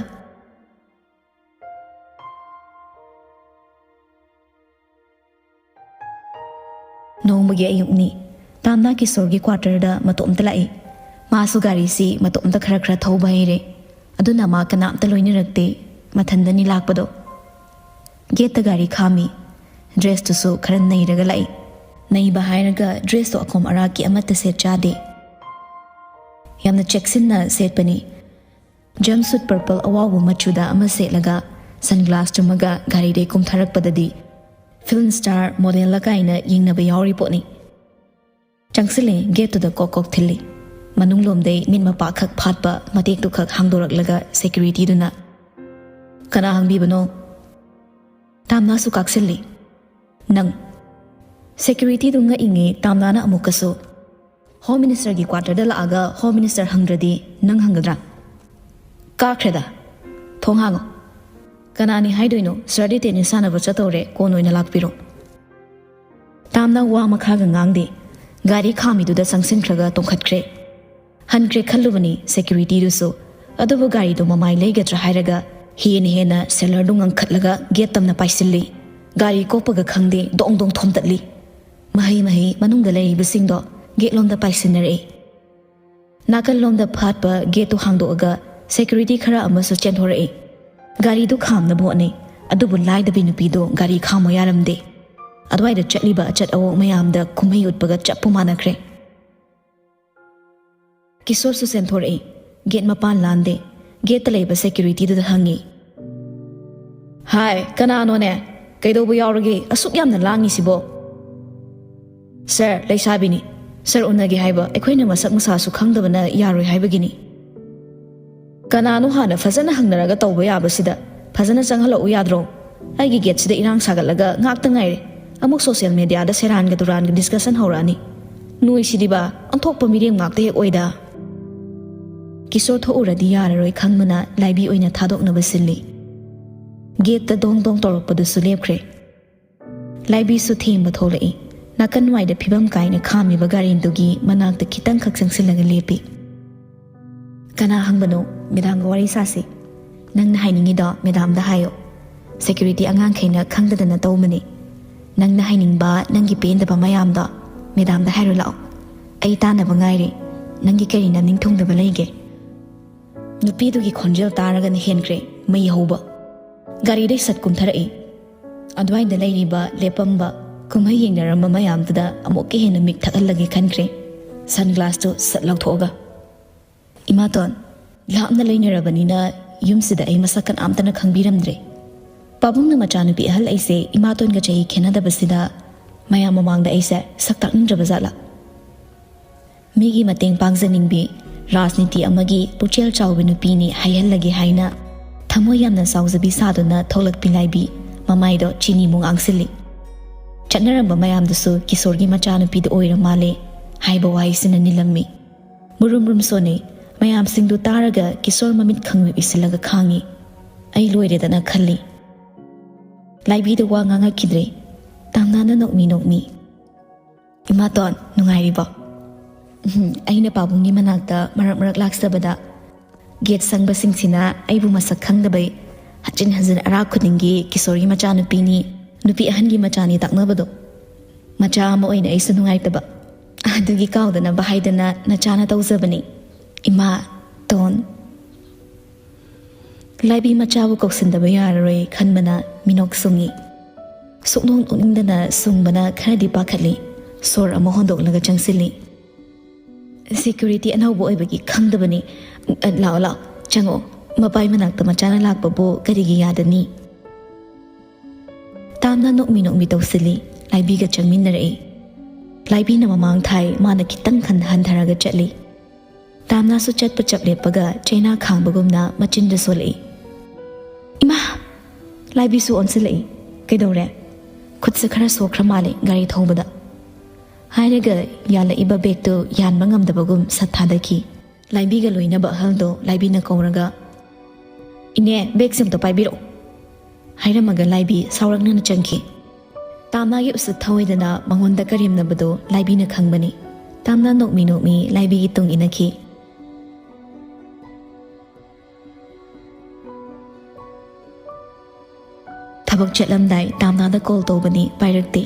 ꯅꯣꯡꯃꯒꯤ ꯑꯌꯨꯛꯅꯤ꯫ ꯇꯥꯝꯅꯥ ꯀꯤꯁꯣꯔꯒꯤ ꯀ꯭ꯋꯥꯇꯔꯗ ꯃꯇꯣꯝꯇ ꯂꯥꯛꯏ꯫ ꯃꯥꯁꯨ ꯒꯥꯔꯤꯁꯤ ꯃꯇꯣꯝꯇ ꯈꯔ ꯈꯔ ꯊꯧꯕ ꯍꯩꯔꯦ꯫ ꯑꯗꯨꯅ ꯃꯥ ꯀꯅꯥꯝꯇ ꯂꯣꯏꯅꯔꯛꯇꯦ꯫ ꯃꯊꯟꯗꯅꯤ ꯂꯥꯛꯄꯗꯣ꯫ ꯒꯦꯠꯇ ꯒꯥꯔꯤ ꯈꯥꯝꯃꯤ꯫ ꯗ꯭ꯔꯦꯁꯇꯨꯁꯨ ꯈꯔ ꯅꯩꯔꯒ ꯂꯥꯛꯏ꯫ ꯅꯩꯕ ꯍꯥꯏꯔꯒ ꯗ꯭ꯔꯦꯁꯇꯣ ꯑꯈꯣꯝ ꯑꯔꯥꯛꯀꯤ ꯑꯃꯠꯇ ꯁꯦꯠ ꯆꯥꯗꯦ꯫ ꯌꯥꯝꯅ ꯆꯦꯛꯁꯤꯟꯅ ꯁꯦꯠꯄꯅꯤ꯫ ꯖꯝ ꯁꯨꯠ ꯄꯔꯄꯜ ꯑꯋꯥꯎꯕ ꯃꯆꯨꯗ ꯑꯃ ꯁꯦꯠꯂꯒ ꯁꯟꯒ꯭ꯂꯥꯁ ꯆꯨꯝꯃꯒ ꯒꯥꯔꯤꯗꯩ ꯀꯨꯝꯊꯔꯛꯄꯗꯗꯤ ꯐꯤꯜꯝ ꯁ꯭ꯇꯥꯔ ꯃꯣꯗꯦꯜꯂ ꯀꯥꯏꯅ ꯌꯦꯡꯅꯕ ꯌꯥꯎꯔꯤ ꯄꯣꯠꯅꯤ꯫ ꯆꯪꯁꯤꯜꯂꯦ, ꯒꯦꯠꯇꯨꯗ ꯀꯣꯛ ꯀꯣꯛ ꯊꯤꯜꯂꯤ꯫ ꯃꯅꯨꯡꯂꯣꯝꯗꯩ ꯃꯤꯠ ꯃꯄꯥ ꯈꯛ ꯐꯥꯠꯄ ꯃꯇꯦꯛꯇꯨ ꯈꯛ ꯍꯥꯡꯗꯣꯔꯛꯂꯒ ꯁꯦꯀ꯭ꯌꯨꯔꯤꯇꯤꯗꯨꯅ, "ꯀꯅꯥ ꯍꯪꯕꯤꯕꯅꯣ?" ꯇꯥꯝꯅꯥꯁꯨ ꯀꯥꯛꯁꯤꯜꯂꯤ꯫ "ꯅꯪ꯫" ꯁꯦꯀ꯭ꯌꯨꯔꯤꯇꯤꯗꯨ ꯉꯛꯏꯉꯩ ꯇꯥꯝꯅꯥꯅ ꯑꯃꯨꯛꯀꯁꯨ, "ꯍꯣꯝ ꯃꯤꯅꯤꯁꯇꯔꯒꯤ ꯀ꯭ꯋꯥꯇꯔꯗ ꯂꯥꯛꯑꯒ ꯍꯣꯝ ꯃꯤꯅꯤꯁꯇꯔ ꯍꯪꯗ꯭ꯔꯗꯤ ꯅꯪ ꯍꯪꯒꯗ꯭ꯔꯥ? ꯀꯥꯈ꯭ꯔꯦꯗ꯫ ꯊꯣꯡ ꯍꯥꯡꯉꯣ꯫" "ꯀꯅꯥꯅꯤ ꯍꯥꯏꯗꯣꯏꯅꯣ? ꯁꯔꯗꯤ ꯇꯦꯅꯤꯁ ꯁꯥꯟꯅꯕ ꯆꯠꯇꯧꯔꯦ, ꯀꯣꯟ ꯑꯣꯏꯅ ꯂꯥꯛꯄꯤꯔꯣ꯫" ꯇꯥꯝꯅꯥ ꯋꯥ ꯃꯈꯥꯒ ꯉꯥꯡꯗꯦ꯫ ꯒꯥꯔꯤ ꯈꯥꯝꯃꯤꯗꯨꯗ ꯆꯪꯁꯤꯟꯈ꯭ꯔꯒ ꯇꯣꯡꯈꯠꯈ꯭ꯔꯦ꯫ ꯍꯟꯈ꯭ꯔꯦ ꯈꯜꯂꯨꯕꯅꯤ ꯁꯦꯀ꯭ꯌꯨꯔꯤꯇꯤꯗꯨꯁꯨ, ꯑꯗꯨꯕꯨ ꯒꯥꯔꯤꯗꯣ ꯃꯃꯥꯏ ꯂꯩꯒꯗ꯭ꯔꯥ ꯍꯥꯏꯔꯒ ꯍꯦꯟꯅ ꯍꯦꯟꯅ ꯁꯦꯂꯔꯗꯨ ꯉꯪꯈꯠꯂꯒ ꯒꯦꯠ ꯇꯝꯅ ꯄꯥꯏꯁꯤꯜꯂꯤ꯫ ꯒꯥꯔꯤ ꯀꯣꯞꯄꯒ ꯈꯪꯗꯦ, ꯗꯣꯡ ꯗꯣꯡ ꯊꯣꯝꯇꯠꯂꯤ꯫ ꯃꯍꯩ ꯃꯍꯩ ꯃꯅꯨꯡꯗ ꯂꯩꯔꯤꯕꯁꯤꯡꯗꯣ ꯒꯦꯠꯂꯣꯝꯗ ꯄꯥꯏꯁꯤꯟꯅꯔꯛꯏ꯫ ꯅꯥꯀꯜꯂꯣꯝꯗ ꯐꯥꯠꯄ ꯒꯦꯠꯇꯨ ꯍꯥꯡꯗꯣꯛꯑꯒ ꯁꯦꯀ꯭ꯌꯨꯔꯤꯇꯤ ꯈꯔ ꯑꯃꯁꯨ ꯆꯦꯟꯊꯣꯔꯛꯏ꯫ ꯒꯥꯔꯤꯗꯨ ꯈꯥꯝꯅꯕ ꯍꯣꯠꯅꯩ, ꯑꯗꯨꯕꯨ ꯂꯥꯏꯗꯕꯤ ꯅꯨꯄꯤꯗꯨ ꯒꯥꯔꯤ ꯈꯥꯝꯃꯣ ꯌꯥꯔꯝꯗꯦ꯫ ꯑꯗꯨꯋꯥꯏꯗ ꯆꯠꯂꯤꯕ ꯑꯆꯠ ꯑꯋꯣꯡ ꯃꯌꯥꯝꯗ ꯀꯨꯝꯍꯩ ꯎꯠꯄꯒ ꯆꯞꯄꯨ ꯃꯥꯟꯅꯈ꯭ꯔꯦ꯫ ꯀꯤꯁꯣꯔꯁꯨ ꯆꯦꯟꯊꯣꯔꯛꯏ꯫ ꯒꯦꯠ ꯃꯄꯥꯟ ꯂꯥꯟꯗꯦ꯫ ꯒꯦꯠꯇ ꯂꯩꯕ ꯁꯦꯀ꯭ꯌꯨꯔꯤꯇꯤꯗꯨꯗ ꯍꯪꯉꯤ, ꯍꯥꯏ, ꯀꯅꯥꯅꯣꯅꯦ? ꯀꯩꯗꯧꯕ ꯌꯥꯎꯔꯒꯦ ꯑꯁꯨꯛ ꯌꯥꯝꯅ ꯂꯥꯡꯉꯤꯁꯤꯕꯣ? ꯁꯥꯔ, ꯂꯩꯁꯥꯕꯤꯅꯤ꯫ ꯁꯥꯔ ꯎꯅꯒꯦ ꯍꯥꯏꯕ ꯑꯩꯈꯣꯏꯅ ꯃꯁꯛ ꯃꯁꯥꯁꯨ ꯈꯪꯗꯕꯅ ꯌꯥꯔꯣꯏ ꯍꯥꯏꯕꯒꯤꯅꯤ꯫ ꯀꯅꯥꯅꯣ ꯍꯥꯟꯅ ꯐꯖꯅ ꯍꯪꯅꯔꯒ ꯇꯧꯕ ꯌꯥꯕꯁꯤꯗ ꯐꯖꯅ ꯆꯪꯍꯜꯂꯛꯎ ꯌꯥꯗ꯭ꯔꯣ? ꯑꯩꯒꯤ ꯒꯦꯠꯁꯤꯗ ꯏꯔꯥꯡ ꯁꯥꯒꯠꯂꯒ ꯉꯥꯛꯇ ꯉꯥꯏꯔꯦ꯫ ꯑꯃꯨꯛ ꯁꯣꯁꯤꯌꯦꯜ ꯃꯦꯗꯤꯌꯥꯗ ꯁꯦꯔꯥꯟꯒ ꯇꯨꯔꯥꯟꯒ ꯗꯤꯁꯀꯁꯟ ꯍꯧꯔꯛꯑꯅꯤ꯫ ꯅꯣꯏꯁꯤꯗꯤꯕ ꯑꯣꯟꯊꯣꯛꯄ ꯃꯤꯔꯦꯝ ꯉꯥꯛꯇ ꯍꯦꯛ ꯑꯣꯏꯗ꯫ ꯀꯤꯁꯣꯔ ꯊꯣꯛꯎꯔꯗꯤ ꯌꯥꯔꯔꯣꯏ ꯈꯪꯕꯅ ꯂꯥꯏꯕꯤ ꯑꯣꯏꯅ ꯊꯥꯗꯣꯛꯅꯕ ꯁꯤꯜꯂꯤ꯫ ꯒꯦꯠꯇ ꯗꯣꯡ ꯗꯣꯡ ꯇꯧꯔꯛꯄꯗꯨꯁꯨ ꯂꯦꯞꯈ꯭ꯔꯦ꯫ ꯂꯥꯏꯕꯤꯁꯨ ꯊꯦꯡꯕ ꯊꯣꯛꯂꯛꯏ꯫ ꯅꯥꯀꯟ ꯋꯥꯏꯗ ꯐꯤꯕꯝ ꯀꯥꯏꯅ ꯈꯥꯝꯃꯤꯕ ꯒꯥꯔꯦꯟꯗꯨꯒꯤ ꯃꯅꯥꯛꯇ ꯈꯤꯇꯪꯈꯛ ꯆꯪꯁꯤꯜꯂꯒ ꯂꯦꯞꯄꯤ꯫ "ꯀꯅꯥ ꯍꯪꯕꯅꯣ? ꯃꯦꯗꯥꯝꯒ ꯋꯥꯔꯤ ꯁꯥꯁꯤ꯫ ꯅꯪꯅ ꯍꯥꯏꯅꯤꯡꯉꯤꯗꯣ ꯃꯦꯗꯥꯝꯗ ꯍꯥꯏꯌꯣ꯫ ꯁꯦꯀ꯭ꯌꯨꯔꯤꯇꯤ ꯑꯉꯥꯡꯈꯩꯅ ꯈꯪꯗꯗꯅ ꯇꯧꯕꯅꯤ꯫ ꯅꯪꯅ ꯍꯥꯏꯅꯤꯡꯕ, ꯅꯪꯒꯤ ꯄꯦꯟꯗꯕ ꯃꯌꯥꯝꯗꯣ ꯃꯦꯗꯥꯝꯗ ꯍꯥꯏꯔꯣ ꯂꯥꯛꯑꯣ꯫ ꯑꯩ ꯇꯥꯅꯕ ꯉꯥꯏꯔꯤ꯫ ꯅꯪꯒꯤ ꯀꯔꯤ ꯅꯝꯅꯤꯡ ꯊꯨꯡꯗꯕ ꯂꯩꯒꯦ?" ꯅꯨꯄꯤꯗꯨꯒꯤ ꯈꯣꯟꯖꯦꯜ ꯇꯥꯔꯒꯅ ꯍꯦꯟꯈ꯭ꯔꯦ ꯃꯩ ꯍꯧꯕ꯫ ꯒꯥꯔꯤꯗꯩ ꯁꯠ ꯀꯨꯝꯊꯔꯛꯏ꯫ ꯑꯗꯨꯋꯥꯏꯗ ꯂꯩꯔꯤꯕ, ꯂꯦꯞꯄꯝꯕ, ꯀꯨꯝꯍꯩ ꯌꯦꯡꯅꯔꯝꯕ ꯃꯌꯥꯝꯗꯨꯗ ꯑꯃꯨꯛꯀ ꯍꯦꯟꯅ ꯃꯤꯠ ꯊꯛꯍꯜꯂꯒꯦ ꯈꯟꯈ꯭ꯔꯦ꯫ ꯁꯟ ꯒ꯭ꯂꯥꯁꯇꯨ ꯁꯠ ꯂꯧꯊꯣꯛꯑꯒ, "ꯏꯃꯥꯇꯣꯟ, ꯂꯥꯞꯅ ꯂꯩꯅꯔꯕꯅꯤꯅ ꯌꯨꯝꯁꯤꯗ ꯑꯩ ꯃꯁꯛ ꯀꯅꯥꯝꯇꯅ ꯈꯪꯕꯤꯔꯝꯗ꯭ꯔꯦ꯫ ꯄꯥꯕꯨꯡꯅ ꯃꯆꯥꯅꯨꯄꯤ ꯑꯍꯜ ꯑꯩꯁꯦ ꯏꯃꯥꯇꯣꯟꯒ ꯆꯍꯤ ꯈꯦꯠꯅꯗꯕꯁꯤꯗ ꯃꯌꯥꯝ ꯃꯃꯥꯡꯗ ꯑꯩꯁꯦ ꯁꯛ ꯇꯥꯛꯅꯤꯡꯗ꯭ꯔꯕ ꯖꯥꯠꯂꯥ? ꯃꯤꯒꯤ ꯃꯇꯦꯡ ꯄꯥꯡꯖꯅꯤꯡꯕꯤ, ꯔꯥꯖꯅꯤꯇꯤ ꯑꯃꯒꯤ ꯄꯨꯛꯆꯦꯜ ꯆꯥꯎꯕꯤ ꯅꯨꯄꯤꯅꯤ ꯍꯥꯏꯍꯜꯂꯒꯦ ꯍꯥꯏꯅ ꯊꯃꯣꯏ ꯌꯥꯝꯅ ꯆꯥꯎꯖꯕꯤ ꯁꯥꯗꯨꯅ ꯊꯣꯛꯂꯛꯄꯤ ꯂꯥꯏꯕꯤ ꯃꯃꯥꯏꯗꯣ ꯆꯤꯅꯤꯃꯨꯛ ꯉꯥꯡꯁꯤꯜꯂꯤ꯫ ꯆꯠꯅꯔꯝꯕ ꯃꯌꯥꯝꯗꯨꯁꯨ ꯀꯤꯁꯣꯔꯒꯤ ꯃꯆꯥꯅꯨꯄꯤꯗꯨ ꯑꯣꯏꯔ ꯃꯥꯜꯂꯦ ꯍꯥꯏꯕ ꯋꯥꯍꯩꯁꯤꯅ ꯅꯤꯜꯂꯝꯃꯤ꯫ ꯃꯨꯔꯨꯝ ꯃꯨꯔꯨꯝ ꯁꯣꯟꯅꯩ꯫ ꯃꯌꯥꯝꯁꯤꯡꯗꯨ ꯇꯥꯔꯒ ꯀꯤꯁꯣꯔ ꯃꯃꯤꯠ ꯈꯪꯕꯤ ꯎꯏꯁꯤꯜꯂꯒ ꯈꯥꯡꯉꯤ꯫ ꯑꯩ ꯂꯣꯏꯔꯦꯗꯅ ꯈꯜꯂꯤ꯫ ꯂꯥꯏꯕꯤꯗ ꯋꯥ ꯉꯥꯡꯉꯛꯈꯤꯗ꯭ꯔꯦ꯫ ꯇꯥꯝꯅꯥꯅ ꯅꯣꯛꯃꯤ ꯅꯣꯛꯃꯤ꯫ "ꯏꯃꯥꯇꯣꯟ, ꯅꯨꯡꯉꯥꯏꯔꯤꯕꯣ?" "ꯎꯝ, ꯑꯩꯅ ꯄꯥꯕꯨꯡꯒꯤ ꯃꯅꯥꯛꯇ ꯃꯔꯛ ꯃꯔꯛ ꯂꯥꯛꯆꯕꯗ ꯒꯦꯠ ꯁꯪꯕꯁꯤꯡꯁꯤꯅ ꯑꯩꯕꯨ ꯃꯁꯛ ꯈꯪꯗꯕꯩ ꯍꯟꯖꯤꯟ ꯍꯟꯖꯤꯟ ꯑꯔꯥꯛ ꯈꯨꯗꯤꯡꯒꯤ ꯀꯤꯁꯣꯔꯒꯤ ꯃꯆꯥꯅꯨꯄꯤꯅꯤ, ꯅꯨꯄꯤ ꯑꯍꯟꯒꯤ ꯃꯆꯥꯅꯤ ꯇꯥꯛꯅꯕꯗꯣ꯫ ꯃꯆꯥ ꯑꯃ ꯑꯣꯏꯅ ꯑꯩꯁꯨ ꯅꯨꯡꯉꯥꯏꯇꯕ꯫ ꯑꯗꯨꯒꯤ ꯀꯥꯎꯗꯅꯕ ꯍꯥꯏꯗꯅ ꯅꯆꯥꯅ ꯇꯧꯖꯕꯅꯤ꯫ ꯏꯃꯥ, ꯇꯣꯟ꯫" ꯂꯥꯏꯕꯤ ꯃꯆꯥꯕꯨ ꯀꯧꯁꯤꯟꯗꯕ ꯌꯥꯔꯔꯣꯏ ꯈꯟꯕꯅ ꯃꯤꯅꯣꯛ ꯁꯨꯡꯉꯤ꯫ ꯁꯨꯛꯅꯣꯛ ꯅꯣꯛꯅꯤꯡꯗꯅ ꯁꯨꯡꯕꯅ ꯈꯔꯗꯤ ꯄꯥꯈꯠꯂꯤ꯫ ꯁꯣꯔ ꯑꯃ ꯍꯣꯟꯗꯣꯛꯂꯒ ꯆꯪꯁꯤꯜꯂꯤ꯫ "ꯁꯦꯀ꯭ꯌꯨꯔꯤꯇꯤ ꯑꯅꯧꯕ ꯑꯣꯏꯕꯒꯤ ꯈꯪꯗꯕꯅꯤ꯫ ꯑ, ꯂꯥꯛꯑꯣ, ꯂꯥꯛꯑꯣ, ꯆꯪꯉꯛꯑꯣ꯫ ꯃꯄꯥꯏ ꯃꯅꯥꯛꯇ ꯃꯆꯥꯅ ꯂꯥꯛꯄꯕꯨ ꯀꯔꯤꯒꯤ ꯌꯥꯗꯅꯤ?" ꯅꯣꯛꯃꯤ ꯅꯣꯛꯃꯤ ꯇꯧꯁꯤꯜꯂꯤ꯫ ꯂꯥꯏꯕꯤꯒ ꯆꯪꯃꯤꯟꯅꯔꯛꯏ꯫ ꯂꯥꯏꯕꯤꯅ ꯃꯃꯥꯡ ꯊꯥꯏ, ꯃꯥꯅ ꯈꯤꯇꯪ ꯍꯟ-, ꯍꯟꯊꯔꯒ ꯆꯠꯂꯤ꯫ ꯇꯥꯝꯅꯥꯁꯨ ꯆꯠꯄ ꯆꯞ ꯂꯦꯞꯄꯒ ꯆꯩꯅꯥ ꯈꯥꯡꯕꯒꯨꯝꯅ ꯃꯆꯤꯟꯗ ꯁꯣꯜꯂꯛꯏ꯫ "ꯏꯃꯥ!" ꯂꯥꯏꯕꯤꯁꯨ ꯑꯣꯟꯁꯤꯜꯂꯛꯏ꯫ "ꯀꯩꯗꯧꯔꯦ?" "ꯈꯨꯠꯁꯦ ꯈꯔ ꯁꯣꯛꯈ꯭ꯔ ꯃꯥꯜꯂꯦ ꯒꯥꯔꯤ ꯊꯧꯕꯗ"꯫ ꯍꯥꯏꯔꯒ ꯌꯥꯜꯂꯛꯏꯕ ꯕꯦꯒꯇꯨ ꯌꯥꯟꯕ ꯉꯝꯗꯕꯒꯨꯝ ꯁꯠ ꯊꯥꯗꯈꯤ꯫ ꯂꯥꯏꯕꯤꯒ ꯂꯣꯏꯅꯕ ꯑꯍꯜꯗꯣ ꯂꯥꯏꯕꯤꯅ ꯀꯧꯔꯒ, "ꯏꯅꯦ, ꯕꯦꯒꯁꯦ ꯑꯝꯇ ꯄꯥꯏꯕꯤꯔꯛꯑꯣ" ꯍꯥꯏꯔꯝꯃꯒ ꯂꯥꯏꯕꯤ ꯁꯥꯎꯔꯛꯅꯅ ꯆꯪꯈꯤ꯫ ꯇꯥꯝꯅꯥꯒꯤ ꯎꯁꯤꯠ ꯊꯑꯣꯏꯗꯅ ꯃꯉꯣꯟꯗ ꯀꯔꯦꯝꯅꯕꯗꯣ ꯂꯥꯏꯕꯤꯅ ꯈꯪꯕꯅꯤ꯫ ꯇꯥꯝꯅꯥ ꯅꯣꯛꯃꯤ ꯅꯣꯛꯃꯤ ꯂꯥꯏꯕꯤꯒꯤ ꯇꯨꯡ ꯏꯟꯅꯈꯤ꯫ ꯊꯕꯛ ꯆꯠꯂꯝꯗꯥꯏ ꯇꯥꯝꯅꯥꯗ ꯀꯣꯜ ꯇꯧꯕꯅꯤ, ꯄꯥꯏꯔꯛꯇꯦ꯫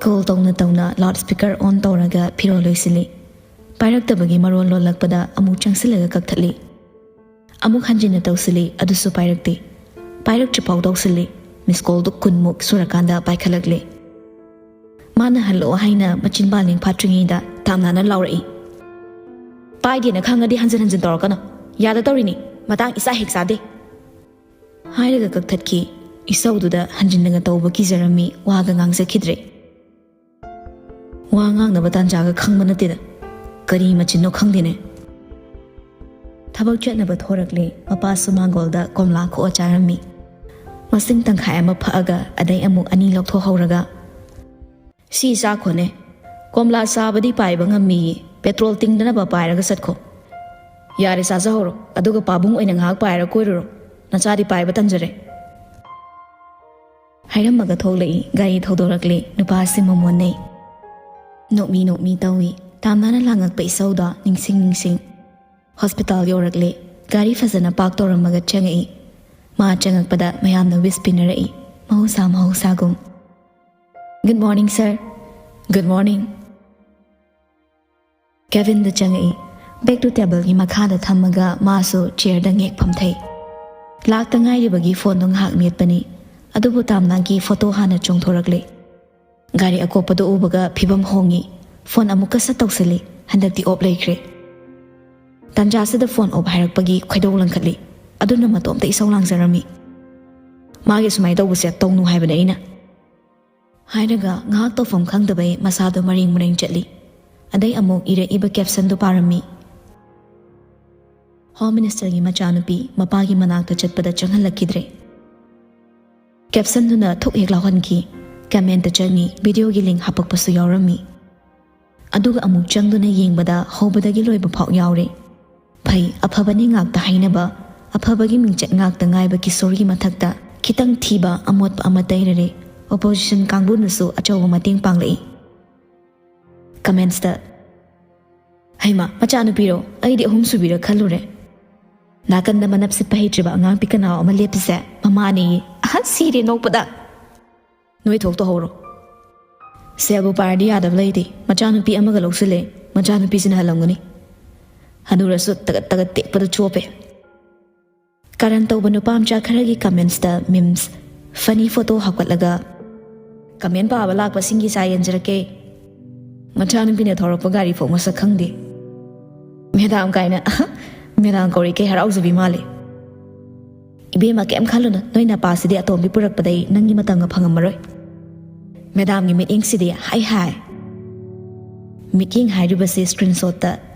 ꯀꯣꯜ ꯇꯧꯅ ꯇꯧꯅ ꯂꯥꯎꯠ ꯁ꯭ꯄꯤꯀꯔ ꯑꯣꯟ ꯇꯧꯔꯒ ꯐꯤꯔꯣꯜ ꯂꯣꯏꯁꯤꯜꯂꯤ꯫ ꯄꯥꯏꯔꯛꯇꯕꯒꯤ ꯃꯔꯣꯜ ꯂꯣꯜꯂꯛꯄꯗ ꯑꯃꯨꯛ ꯆꯪꯁꯤꯜꯂꯒ ꯀꯛꯊꯠꯂꯤ꯫ ꯑꯃꯨꯛ ꯍꯟꯖꯤꯟꯅ ꯇꯧꯁꯤꯜꯂꯤ, ꯑꯗꯨꯁꯨ ꯄꯥꯏꯔꯛꯇꯦ꯫ ꯄꯥꯏꯔꯛꯇ꯭ꯔꯤꯐꯥꯎ ꯇꯧꯁꯤꯜꯂꯤ꯫ ꯃꯤꯁ ꯀꯣꯜꯗꯨ ꯀꯨꯟꯃꯨꯛ ꯁꯨꯔꯀꯥꯟꯗ ꯄꯥꯏꯈꯠꯂꯛꯂꯦ꯫ ꯃꯥꯅ ꯍꯜꯂꯛꯑꯣ ꯍꯥꯏꯅ ꯃꯆꯤꯟꯕꯥꯜ ꯂꯦꯡ ꯐꯥꯠꯇ꯭ꯔꯤꯉꯩꯗ ꯇꯥꯝꯅꯥꯅ ꯂꯥꯎꯔꯛꯏ꯫ "ꯄꯥꯏꯗꯦꯅ ꯈꯪꯉꯗꯤ ꯍꯟꯖꯤꯟ ꯍꯟꯖꯤꯟ ꯇꯧꯔꯛꯀꯅꯨ꯫ ꯌꯥꯗ ꯇꯧꯔꯤꯅꯤ꯫ ꯃꯇꯥꯡ ꯏꯆꯥ ꯍꯦꯛ ꯆꯥꯗꯦ" ꯍꯥꯏꯔꯒ ꯀꯛꯊꯠꯈꯤ꯫ ꯏꯁꯧꯗꯨꯗ ꯍꯟꯖꯤꯟꯅꯒ ꯇꯧꯕ ꯀꯤꯖꯔꯝꯃꯤ, ꯋꯥꯒ ꯉꯥꯡꯖꯈꯤꯗ꯭ꯔꯦ꯫ ꯋꯥ ꯉꯥꯡꯅꯕ ꯇꯥꯟꯖꯥꯒ ꯈꯪꯕ ꯅꯠꯇꯦꯗ꯫ ꯀꯔꯤ ꯃꯆꯤꯟꯅꯣ ꯈꯪꯗꯦꯅꯦ꯫ ꯊꯕꯛ ꯆꯠꯅꯕ ꯊꯣꯔꯛꯂꯦ꯫ ꯃꯄꯥꯁꯨ ꯃꯥꯡꯒꯣꯜꯗ ꯀꯣꯝꯂꯥ ꯈꯣꯛꯑ ꯆꯥꯔꯝꯃꯤ꯫ ꯃꯁꯤꯡ ꯇꯪꯈꯥꯏ ꯑꯃ ꯐꯛꯑꯒ ꯑꯗꯩ ꯑꯃꯨꯛ ꯑꯅꯤ ꯂꯧꯊꯣꯛꯍꯧꯔꯒ, "ꯁꯤ ꯆꯥꯈꯣꯅꯦ꯫ ꯀꯣꯝꯂꯥ ꯆꯥꯕꯗꯤ ꯄꯥꯏꯕ ꯉꯝꯃꯤꯌꯦ꯫ ꯄꯦꯇ꯭ꯔꯣꯜ ꯇꯤꯡꯗꯅꯕ ꯄꯥꯏꯔꯒ ꯆꯠꯈꯣ꯫ ꯌꯥꯔꯦ, ꯆꯥꯖꯍꯧꯔꯣ꯫ ꯑꯗꯨꯒ ꯄꯥꯕꯨꯡ ꯑꯣꯏꯅ ꯉꯥꯏꯍꯥꯛ ꯄꯥꯏꯔ ꯀꯣꯏꯔꯨꯔꯣ꯫ ꯅꯆꯥꯗꯤ ꯄꯥꯏꯕ ꯇꯟꯖꯔꯦ" ꯍꯥꯏꯔꯝꯃꯒ ꯊꯣꯛꯂꯛꯏ꯫ ꯒꯥꯔꯤ ꯊꯧꯗꯣꯔꯛꯂꯦ꯫ ꯅꯨꯄꯥ ꯑꯁꯤ ꯃꯃꯣꯟꯅꯩ꯫ ꯅꯣꯛꯃꯤ ꯅꯣꯛꯃꯤ ꯇꯧꯏ꯫ ꯇꯥꯝꯅꯥꯅ ꯂꯥꯡꯉꯛꯄ ꯏꯁꯧꯗꯣ ꯅꯤꯡꯁꯤꯡ ꯅꯤꯡꯁꯤꯡ꯫ ꯍꯣꯁꯄꯤꯇꯥꯜ ꯌꯧꯔꯛꯂꯦ꯫ ꯒꯥꯔꯤ ꯐꯖꯅ ꯄꯥꯔꯛ ꯇꯧꯔꯝꯃꯒ ꯆꯪꯉꯛꯏ꯫ ꯃꯥ ꯆꯪꯉꯛꯄꯗ ꯃꯌꯥꯝꯅ ꯋꯤꯁ ꯄꯤꯅꯔꯛꯏ꯫ ꯃꯍꯧꯁꯥ ꯃꯍꯧꯁꯥꯒꯨꯝ꯫ "Good morning, sir." "Good morning." ꯀꯦꯕꯤꯟꯗ ꯆꯪꯉꯛꯏ꯫ ꯕꯦꯒꯇꯨ ꯇꯦꯕꯜꯒꯤ ꯃꯈꯥꯗ ꯊꯝꯃꯒ ꯃꯥꯁꯨ ꯆꯤꯌꯔꯗ ꯉꯦꯛ ꯐꯝꯊꯩ꯫ ꯂꯥꯛꯇ ꯉꯥꯏꯔꯤꯕꯒꯤ ꯐꯣꯟꯗꯣ ꯉꯥꯏꯍꯥꯛ ꯃꯦꯠꯄꯅꯤ꯫ ꯑꯗꯨꯕꯨ ꯇꯥꯝꯅꯥꯒꯤ ꯐꯣꯇꯣ ꯍꯥꯟꯅ ꯆꯣꯡꯊꯣꯔꯛꯂꯦ꯫ ꯒꯥꯔꯤ ꯑꯀꯣꯞꯄꯗꯨ ꯎꯕꯒ ꯐꯤꯕꯝ ꯍꯣꯡꯉꯤ꯫ ꯐꯣꯟ ꯑꯃꯨꯛꯀ ꯁꯠ ꯇꯧꯁꯤꯜꯂꯤ꯫ ꯍꯟꯗꯛꯇꯤ ꯑꯣꯞ ꯂꯩꯈ꯭ꯔꯦ꯫ ꯇꯥꯟꯖꯥꯁꯤꯗ ꯐꯣꯟ ꯑꯣꯞ ꯍꯥꯏꯔꯛꯄꯒꯤ ꯈꯣꯏꯗꯧ ꯂꯪꯈꯠꯂꯤ꯫ ꯑꯗꯨꯅ ꯃꯇꯣꯝꯇ ꯏꯁꯧ ꯂꯥꯡꯖꯔꯝꯃꯤ꯫ ꯃꯥꯒꯤ ꯁꯨꯃꯥꯏꯅ ꯇꯧꯕꯁꯦ ꯇꯧꯅꯨ ꯍꯥꯏꯕꯅꯦ ꯑꯩꯅ꯫ ꯍꯥꯏꯔꯒ ꯉꯥꯏꯍꯥꯛ ꯇꯧꯐꯝ ꯈꯪꯗꯕꯩ ꯃꯁꯥꯗꯣ ꯃꯔꯦꯡ ꯃꯔꯦꯡ ꯆꯠꯂꯤ꯫ ꯑꯗꯩ ꯑꯃꯨꯛ ꯏꯔꯛꯏꯕ ꯀꯦꯞꯁꯟꯗꯨ ꯄꯥꯔꯝꯃꯤ꯫ ꯍꯣꯝ ꯃꯤꯅꯤꯁꯇꯔꯒꯤ ꯃꯆꯥꯅꯨꯄꯤ ꯃꯄꯥꯒꯤ ꯃꯅꯥꯛꯇ ꯆꯠꯄꯗ ꯆꯪꯍꯜꯂꯛꯈꯤꯗ꯭ꯔꯦ꯫ ꯀꯦꯞꯁꯟꯗꯨꯅ ꯊꯨꯛ ꯍꯦꯛ ꯂꯥꯎꯍꯟꯈꯤ꯫ ꯀꯃꯦꯟꯇ ꯆꯪꯉꯤ, ꯚꯤꯗꯤꯑꯣꯒꯤ ꯂꯤꯡ ꯍꯥꯄꯛꯄꯁꯨ ꯌꯥꯎꯔꯝꯃꯤ꯫ ꯑꯗꯨꯒ ꯑꯃꯨꯛ ꯆꯪꯗꯨꯅ ꯌꯦꯡꯕꯗ ꯍꯧꯕꯗꯒꯤ ꯂꯣꯏꯕ ꯐꯥꯎ ꯌꯥꯎꯔꯦ꯫ ꯐꯩ, ꯑꯐꯕꯅꯤ ꯉꯥꯛꯇ ꯍꯥꯏꯅꯕ, ꯑꯐꯕꯒꯤ ꯃꯤꯡꯆꯠ ꯉꯥꯛꯇ ꯉꯥꯏꯕ ꯀꯤꯁꯣꯔꯒꯤ ꯃꯊꯛꯇ ꯈꯤꯇꯪ ꯊꯤꯕ ꯑꯃꯣꯠꯄ ꯑꯃ ꯇꯩꯔꯔꯦ꯫ ꯑꯣꯄꯣꯖꯤꯁꯟ ꯀꯥꯡꯕꯨꯅꯁꯨ ꯑꯆꯧꯕ ꯃꯇꯦꯡ ꯄꯥꯡꯂꯛꯏ꯫ ꯀꯃꯦꯟꯁꯇ, "ꯍꯩꯃꯥ, ꯃꯆꯥꯅꯨꯄꯤꯔꯣ? ꯑꯩꯗꯤ ꯑꯍꯨꯝ ꯁꯨꯕꯤꯔ ꯈꯜꯂꯨꯔꯦ꯫ ꯅꯥꯀꯟꯗ ꯃꯅꯞ ꯁꯤꯠꯄ ꯍꯩꯇ꯭ꯔꯤꯕ ꯑꯉꯥꯡ ꯄꯤꯛꯀꯅꯥꯎ ꯑꯃ ꯂꯦꯞꯄꯤꯁꯦ ꯃꯃꯥꯅꯦꯌꯦ꯫ ꯑꯍ, ꯁꯤꯔꯦ ꯅꯣꯛꯄꯗ꯫ ꯅꯣꯏ ꯊꯣꯛ ꯇꯧꯍꯧꯔꯣ꯫ ꯁꯦꯜꯕꯨ ꯄꯥꯔꯗꯤ ꯌꯥꯗꯕ ꯂꯩꯇꯦ꯫ ꯃꯆꯥꯅꯨꯄꯤ ꯑꯃꯒ ꯂꯧꯁꯤꯜꯂꯦ꯫ ꯃꯆꯥꯅꯨꯄꯤꯁꯤꯅ ꯍꯜꯂꯝꯒꯅꯤ꯫ ꯍꯅꯨꯔꯁꯨ ꯇꯒꯠ ꯇꯒꯠ ꯇꯦꯛꯄꯗ ꯆꯣꯞꯄꯦ"꯫ ꯀꯔꯟ ꯇꯧꯕ ꯅꯨꯄꯥ ꯃꯆꯥ ꯈꯔꯒꯤ ꯀꯃꯦꯟꯁꯇ ꯃꯤꯝꯁ, ꯐꯅꯤ ꯐꯣꯇꯣ ꯍꯥꯞꯀꯠꯂꯒ, "ꯀꯃꯦꯟ ꯄꯥꯕ ꯂꯥꯛꯄꯁꯤꯡꯒꯤ ꯆꯥ ꯌꯦꯟꯖꯔꯛꯀꯦ꯫ ꯃꯆꯥꯅꯨꯄꯤꯅ ꯊꯧꯔꯛꯄ ꯒꯥꯔꯤ ꯐꯥꯎ ꯃꯁꯛ ꯈꯪꯗꯦ꯫ ꯃꯦꯗꯥꯝ ꯀꯥꯏꯅ, ꯑꯍ, ꯃꯦꯗꯥꯝ ꯀꯧꯔꯤ ꯀꯩ ꯍꯔꯥꯎꯖꯕꯤ ꯃꯥꯜꯂꯤ꯫ ꯏꯕꯦꯝꯃ, ꯀꯩꯝ ꯈꯜꯂꯨꯅꯨ, ꯅꯣꯏ ꯅꯄꯥꯁꯤꯗꯤ ꯑꯇꯣꯝꯕꯤ ꯄꯨꯔꯛꯄꯗꯩ ꯅꯪꯒꯤ ꯃꯇꯝꯒ ꯐꯪꯉꯝꯃꯔꯣꯏ꯫ ꯃꯦꯗꯥꯝꯒꯤ ꯃꯤꯠꯌꯦꯡꯁꯤꯗꯤ ꯍꯥꯏ ꯍꯥꯏ"꯫ ꯃꯤꯠꯌꯦꯡ ꯍꯥꯏꯔꯤꯕꯁꯦ ꯁ꯭ꯀ꯭ꯔꯤꯟꯁꯣꯠꯇ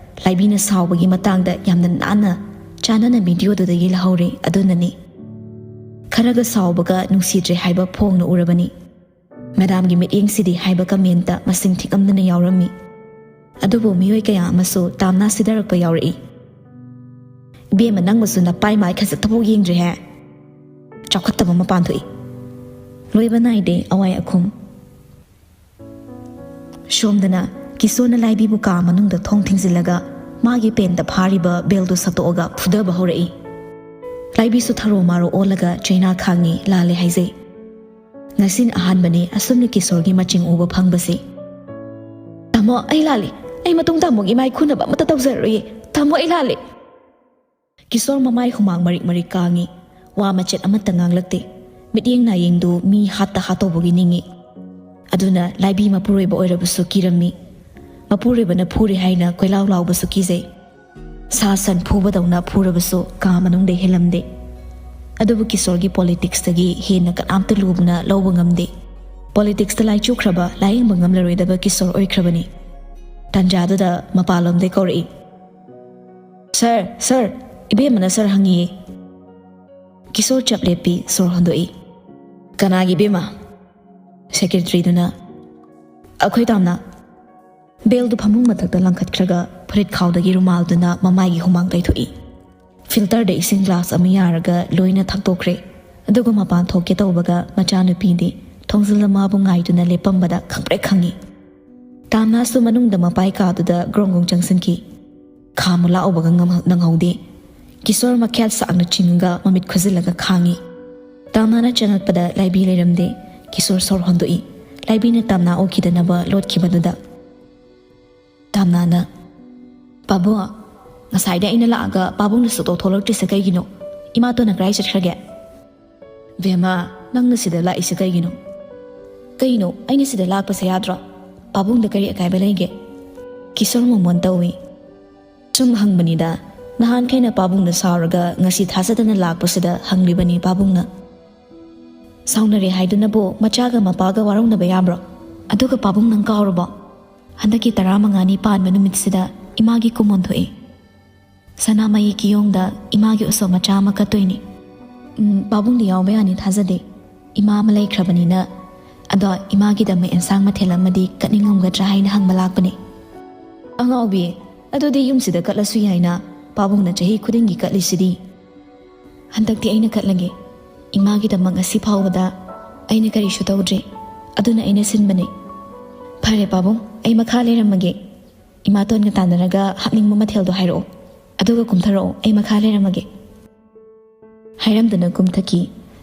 ꯂꯥꯏꯕꯤꯅ ꯁꯥꯎꯕꯒꯤ ꯃꯇꯥꯡꯗ ꯌꯥꯝꯅ ꯅꯥꯟꯅ ꯆꯥꯟꯅꯅ ꯚꯤꯗꯤꯑꯣꯗꯨꯗꯒꯤ ꯂꯧꯍꯧꯔꯦ꯫ ꯑꯗꯨꯅꯅꯤ꯫ "ꯈꯔꯒ ꯁꯥꯎꯕꯒ ꯅꯨꯡꯁꯤꯗ꯭ꯔꯦ ꯍꯥꯏꯕ ꯐꯣꯡꯅ ꯎꯔꯕꯅꯤ"꯫ ꯃꯦꯗꯥꯝꯒꯤ ꯃꯤꯠꯌꯦꯡꯁꯤꯗꯤ ꯍꯥꯏꯕ ꯀꯃꯦꯟꯇ ꯃꯁꯤꯡ ꯊꯤꯉꯝꯗꯅ ꯌꯥꯎꯔꯝꯃꯤ꯫ ꯑꯗꯨꯕꯨ ꯃꯤꯑꯣꯏ ꯀꯌꯥ ꯑꯃꯁꯨ ꯇꯥꯝꯅꯥ ꯁꯤꯗꯔꯛꯄ ꯌꯥꯎꯔꯛꯏ꯫ "ꯏꯕꯦꯝꯃ, ꯅꯪꯕꯨꯁꯨ ꯅꯄꯥꯏ ꯃꯥꯏ ꯈꯖꯤꯛꯇꯐꯥꯎ ꯌꯦꯡꯗ꯭ꯔꯤꯍꯦ꯫ ꯆꯥꯎꯈꯠꯇꯕ ꯃꯄꯥꯟ ꯊꯣꯛꯏ"꯫ ꯂꯣꯏꯕ ꯅꯥꯏꯗꯦ ꯑꯋꯥꯏ ꯑꯈꯨꯝ꯫ ꯁꯣꯝꯗꯅ ꯀꯤꯁꯣꯔꯅ ꯂꯥꯏꯕꯤꯕꯨ ꯀꯥ ꯃꯅꯨꯡꯗ ꯊꯣꯡ ꯊꯤꯡꯖꯤꯜꯂꯒ ꯃꯥꯒꯤ ꯄꯦꯟꯇ ꯐꯥꯔꯤꯕ ꯕꯦꯜꯗꯨ ꯁꯠꯇꯣꯛꯑꯒ ꯐꯨꯗꯕ ꯍꯧꯔꯛꯏ꯫ ꯂꯥꯏꯕꯤꯁꯨ ꯊꯔꯣ ꯃꯥꯔꯣ ꯑꯣꯜꯂꯒ ꯆꯩꯅꯥ ꯈꯥꯡꯉꯤ, ꯂꯥꯜꯂꯦ ꯍꯥꯏꯖꯩ꯫ ꯉꯁꯤꯅ ꯑꯍꯥꯟꯕꯅꯤ ꯑꯁꯨꯝꯅ ꯀꯤꯁꯣꯔꯒꯤ ꯃꯆꯤꯡ ꯎꯕ ꯐꯪꯕꯁꯤ꯫ "ꯇꯥꯃꯣ, ꯑꯩ ꯂꯥꯜꯂꯤ꯫ ꯑꯩ ꯃꯇꯨꯡ ꯇꯥꯃꯣꯒꯤ ꯃꯥꯏ ꯈꯨꯅꯕ ꯑꯃꯠꯇ ꯇꯧꯖꯔꯔꯣꯏꯌꯦ꯫ ꯇꯥꯃꯣ, ꯑꯩ ꯂꯥꯜꯂꯤ"꯫ ꯀꯤꯁꯣꯔ ꯃꯃꯥꯏ ꯍꯨꯃꯥꯡ ꯃꯔꯤꯛ ꯃꯔꯤꯛ ꯀꯥꯡꯉꯤ꯫ ꯋꯥ ꯃꯆꯦꯠ ꯑꯃꯠꯇ ꯉꯥꯡꯂꯛꯇꯦ꯫ ꯃꯤꯠꯌꯦꯡ ꯅꯥꯌꯦꯡꯗꯨ ꯃꯤ ꯍꯥꯠꯇ ꯍꯥꯠꯇꯧꯕꯒꯤ ꯅꯤꯡꯏ꯫ ꯑꯗꯨꯅ ꯂꯥꯏꯕꯤ ꯃꯄꯨꯔꯣꯏꯕ ꯑꯣꯏꯔꯕꯁꯨ ꯀꯤꯔꯝꯃꯤ꯫ ꯃꯄꯨꯔꯣꯏꯕꯅ ꯐꯨꯔꯦ ꯍꯥꯏꯅ ꯀꯣꯏꯂꯥꯎ ꯂꯥꯎꯕꯁꯨ ꯀꯤꯖꯩ꯫ ꯁꯥ ꯁꯟ ꯐꯨꯕꯗꯧꯅ ꯐꯨꯔꯕꯁꯨ ꯀꯥ ꯃꯅꯨꯡꯗ ꯍꯦꯜꯂꯝꯗꯦ꯫ ꯑꯗꯨꯕꯨ ꯀꯤꯁꯣꯔꯒꯤ ꯄꯣꯂꯤꯇꯤꯛꯁꯇꯒꯤ ꯍꯦꯟꯅ ꯀꯅꯥꯝꯇ ꯂꯨꯕꯅ ꯂꯧꯕ ꯉꯝꯗꯦ꯫ ꯄꯣꯂꯤꯇꯤꯛꯁꯇ ꯂꯥꯏꯆꯨꯈ꯭ꯔꯕ, ꯂꯥꯌꯦꯡꯕ ꯉꯝꯂꯔꯣꯏꯗꯕ ꯀꯤꯁꯣꯔ ꯑꯣꯏꯈ꯭ꯔꯕꯅꯤ꯫ ꯇꯥꯟꯖꯥꯗꯨꯗ ꯃꯄꯥꯟꯂꯣꯝꯗꯩ ꯀꯧꯔꯛꯏ, "ꯁꯥꯔ, ꯁꯥꯔ!" ꯏꯕꯦꯝꯃꯅ ꯁꯥꯔ ꯍꯪꯉꯤꯌꯦ꯫ ꯀꯤꯁꯣꯔ ꯆꯞ ꯂꯦꯞꯄꯤ, ꯁꯣꯔ ꯍꯣꯟꯗꯣꯛꯏ꯫ "ꯀꯅꯥꯒꯤ ꯏꯕꯦꯝꯃ?" ꯁꯦꯀ꯭ꯔꯦꯇꯔꯤꯗꯨꯅ, "ꯑꯩꯈꯣꯏ ꯇꯥꯝꯅ!" ꯕꯦꯜꯗꯨ ꯐꯃꯨꯡ ꯃꯊꯛꯇ ꯂꯪꯈꯠꯈ꯭ꯔꯒ ꯐꯨꯔꯤꯠ ꯈꯥꯎꯗꯒꯤ ꯔꯨꯃꯥꯜꯗꯨꯅ ꯃꯃꯥꯏꯒꯤ ꯍꯨꯃꯥꯡ ꯇꯩꯊꯣꯛꯏ꯫ ꯐꯤꯜꯇꯔꯗ ꯏꯁꯤꯡ ꯒ꯭ꯂꯥꯁ ꯑꯃ ꯌꯥꯔꯒ ꯂꯣꯏꯅ ꯊꯛꯇꯣꯛꯈ꯭ꯔꯦ꯫ ꯑꯗꯨꯒ ꯃꯄꯥꯟ ꯊꯣꯛꯀꯦ ꯇꯧꯕꯒ ꯃꯆꯥꯅꯨꯄꯤꯗꯤ ꯊꯣꯡꯖꯤꯜ ꯑꯃꯕꯨ ꯉꯥꯏꯗꯨꯅ ꯂꯦꯞꯄꯝꯕꯗ ꯈꯪꯄ꯭ꯔꯦꯛ ꯈꯪꯉꯤ꯫ ꯇꯥꯝꯅꯥꯁꯨ ꯃꯅꯨꯡꯗ ꯃꯄꯥꯏ ꯀꯥꯗꯨꯗ ꯒ꯭ꯔꯣꯡ ꯒ꯭ꯔꯣꯡ ꯆꯪꯁꯤꯟꯈꯤ꯫ ꯈꯥꯝꯃꯨ ꯂꯥꯛꯎꯕꯒ ꯉꯝꯍ-, ꯅꯪꯍꯧꯗꯦ꯫ ꯀꯤꯁꯣꯔ ꯃꯈ꯭ꯌꯥꯠ ꯁꯥꯡꯅ ꯆꯤꯡꯉꯒ ꯃꯃꯤꯠ ꯈꯨꯖꯤꯜꯂꯒ ꯈꯥꯡꯉꯤ꯫ ꯇꯥꯝꯅꯥꯅ ꯆꯪꯉꯛꯄꯗ ꯂꯥꯏꯕꯤ ꯂꯩꯔꯝꯗꯦ꯫ ꯀꯤꯁꯣꯔ ꯁꯣꯔ ꯍꯣꯟꯗꯣꯛꯏ꯫ ꯂꯥꯏꯕꯤꯅ ꯇꯥꯝꯅꯥ ꯎꯈꯤꯗꯅꯕ ꯂꯣꯠꯈꯤꯕꯗꯨꯗ꯫ ꯇꯥꯝꯅꯥꯅ, "ꯄꯥꯕꯨꯡ, ꯉꯁꯥꯏꯗ ꯑꯩꯅ ꯂꯥꯛꯑꯒ ꯄꯥꯕꯨꯡꯅ ꯁꯨꯛꯊꯣꯛ ꯊꯣꯛꯂꯛꯇ꯭ꯔꯤꯁꯦ ꯀꯩꯒꯤꯅꯣ? ꯏꯃꯥꯇꯣꯟꯅ ꯀꯗꯥꯏ ꯆꯠꯈ꯭ꯔꯒꯦ?" "ꯕꯦꯝꯃ, ꯅꯪꯅ ꯁꯤꯗ ꯂꯥꯛꯏꯁꯦ ꯀꯩꯒꯤꯅꯣ?" "ꯀꯩꯅꯣ? ꯑꯩꯅ ꯁꯤꯗ ꯂꯥꯛꯄꯁꯦ ꯌꯥꯗ꯭ꯔꯣ? ꯄꯥꯕꯨꯡꯗ ꯀꯔꯤ ꯑꯀꯥꯏꯕ ꯂꯩꯒꯦ?" ꯀꯤꯁꯣꯔ ꯃꯣꯃꯣꯟ ꯇꯧꯏ꯫ "ꯁꯨꯝ ꯍꯪꯕꯅꯤꯗ, ꯅꯍꯥꯟꯈꯩꯅ ꯄꯥꯕꯨꯡꯗ ꯁꯥꯎꯔꯒ ꯉꯁꯤ ꯊꯥꯖꯗꯅ ꯂꯥꯛꯄꯁꯤꯗ ꯍꯪꯂꯤꯕꯅꯤ ꯄꯥꯕꯨꯡꯅ꯫ ꯁꯥꯎꯅꯔꯦ ꯍꯥꯏꯗꯨꯅꯕꯨ ꯃꯆꯥꯒ ꯃꯄꯥꯒ ꯋꯥꯔꯧꯅꯕ ꯌꯥꯕ꯭ꯔꯣ? ꯑꯗꯨꯒ ꯄꯥꯕꯨꯡ, ꯅꯪ ꯀꯥꯎꯔꯕꯣ? ꯍꯟꯗꯛꯀꯤ ꯇꯔꯥꯃꯉꯥꯅꯤ ꯄꯥꯟꯕ ꯅꯨꯃꯤꯠꯁꯤꯗ ꯏꯃꯥꯒꯤ ꯀꯨꯝꯑꯣꯟ ꯊꯣꯛꯏ꯫ ꯁꯅꯥꯃꯍꯤ ꯀꯤꯌꯣꯡꯗ ꯏꯃꯥꯒꯤ ꯎꯁꯣꯞ ꯃꯆꯥ ꯑꯃ ꯀꯠꯇꯣꯏꯅꯤ꯫ ꯎꯝ, ꯄꯥꯕꯨꯡꯗꯤ ꯌꯥꯎꯕ ꯌꯥꯅꯤ ꯊꯥꯖꯗꯦ꯫ ꯏꯃꯥ ꯑꯃ ꯂꯩꯈ꯭ꯔꯕꯅꯤꯅ꯫ ꯑꯗꯣ ꯏꯃꯥꯒꯤꯗꯃꯛ ꯑꯦꯟꯁꯥꯡ ꯃꯊꯦꯜ ꯑꯃꯗꯤ ꯀꯠꯅꯤꯡꯉꯝꯒꯗ꯭ꯔꯥ ꯍꯥꯏꯅ ꯍꯪꯕ ꯂꯥꯛꯄꯅꯤ꯫" "ꯑꯉꯥꯎꯕꯤ, ꯑꯗꯨꯗꯤ ꯌꯨꯝꯁꯤꯗ ꯀꯠꯂꯁꯨ ꯌꯥꯏꯅ꯫ ꯄꯥꯕꯨꯡꯅ ꯆꯍꯤ ꯈꯨꯗꯤꯡꯒꯤ ꯀꯠꯂꯤꯁꯤꯗꯤ꯫" "ꯍꯟꯗꯛꯇꯤ ꯑꯩꯅ ꯀꯠꯂꯒꯦ꯫ ꯏꯃꯥꯒꯤꯗꯃꯛ ꯉꯁꯤ ꯐꯥꯎꯕꯗ ꯑꯩꯅ ꯀꯔꯤꯁꯨ ꯇꯧꯗ꯭ꯔꯤ꯫ ꯑꯗꯨꯅ ꯑꯩꯅ ꯁꯤꯟꯕꯅꯤ꯫" "ꯐꯔꯦ ꯄꯥꯕꯨꯡ, ꯑꯩ ꯃꯈꯥ ꯂꯩꯔꯝꯃꯒꯦ꯫ ꯏꯃꯥꯇꯣꯟꯒ ꯇꯥꯟꯅꯔꯒ ꯍꯥꯞꯅꯤꯡꯕ ꯃꯊꯦꯜꯗꯣ ꯍꯥꯏꯔꯛꯑꯣ꯫ ꯑꯗꯨꯒ ꯀꯨꯝꯊꯔꯛꯑꯣ, ꯑꯩ ꯃꯈꯥ ꯂꯩꯔꯝꯃꯒꯦ꯫" ꯍꯥꯏꯔꯝꯗꯨꯅ ꯀꯨꯝꯊꯈꯤ꯫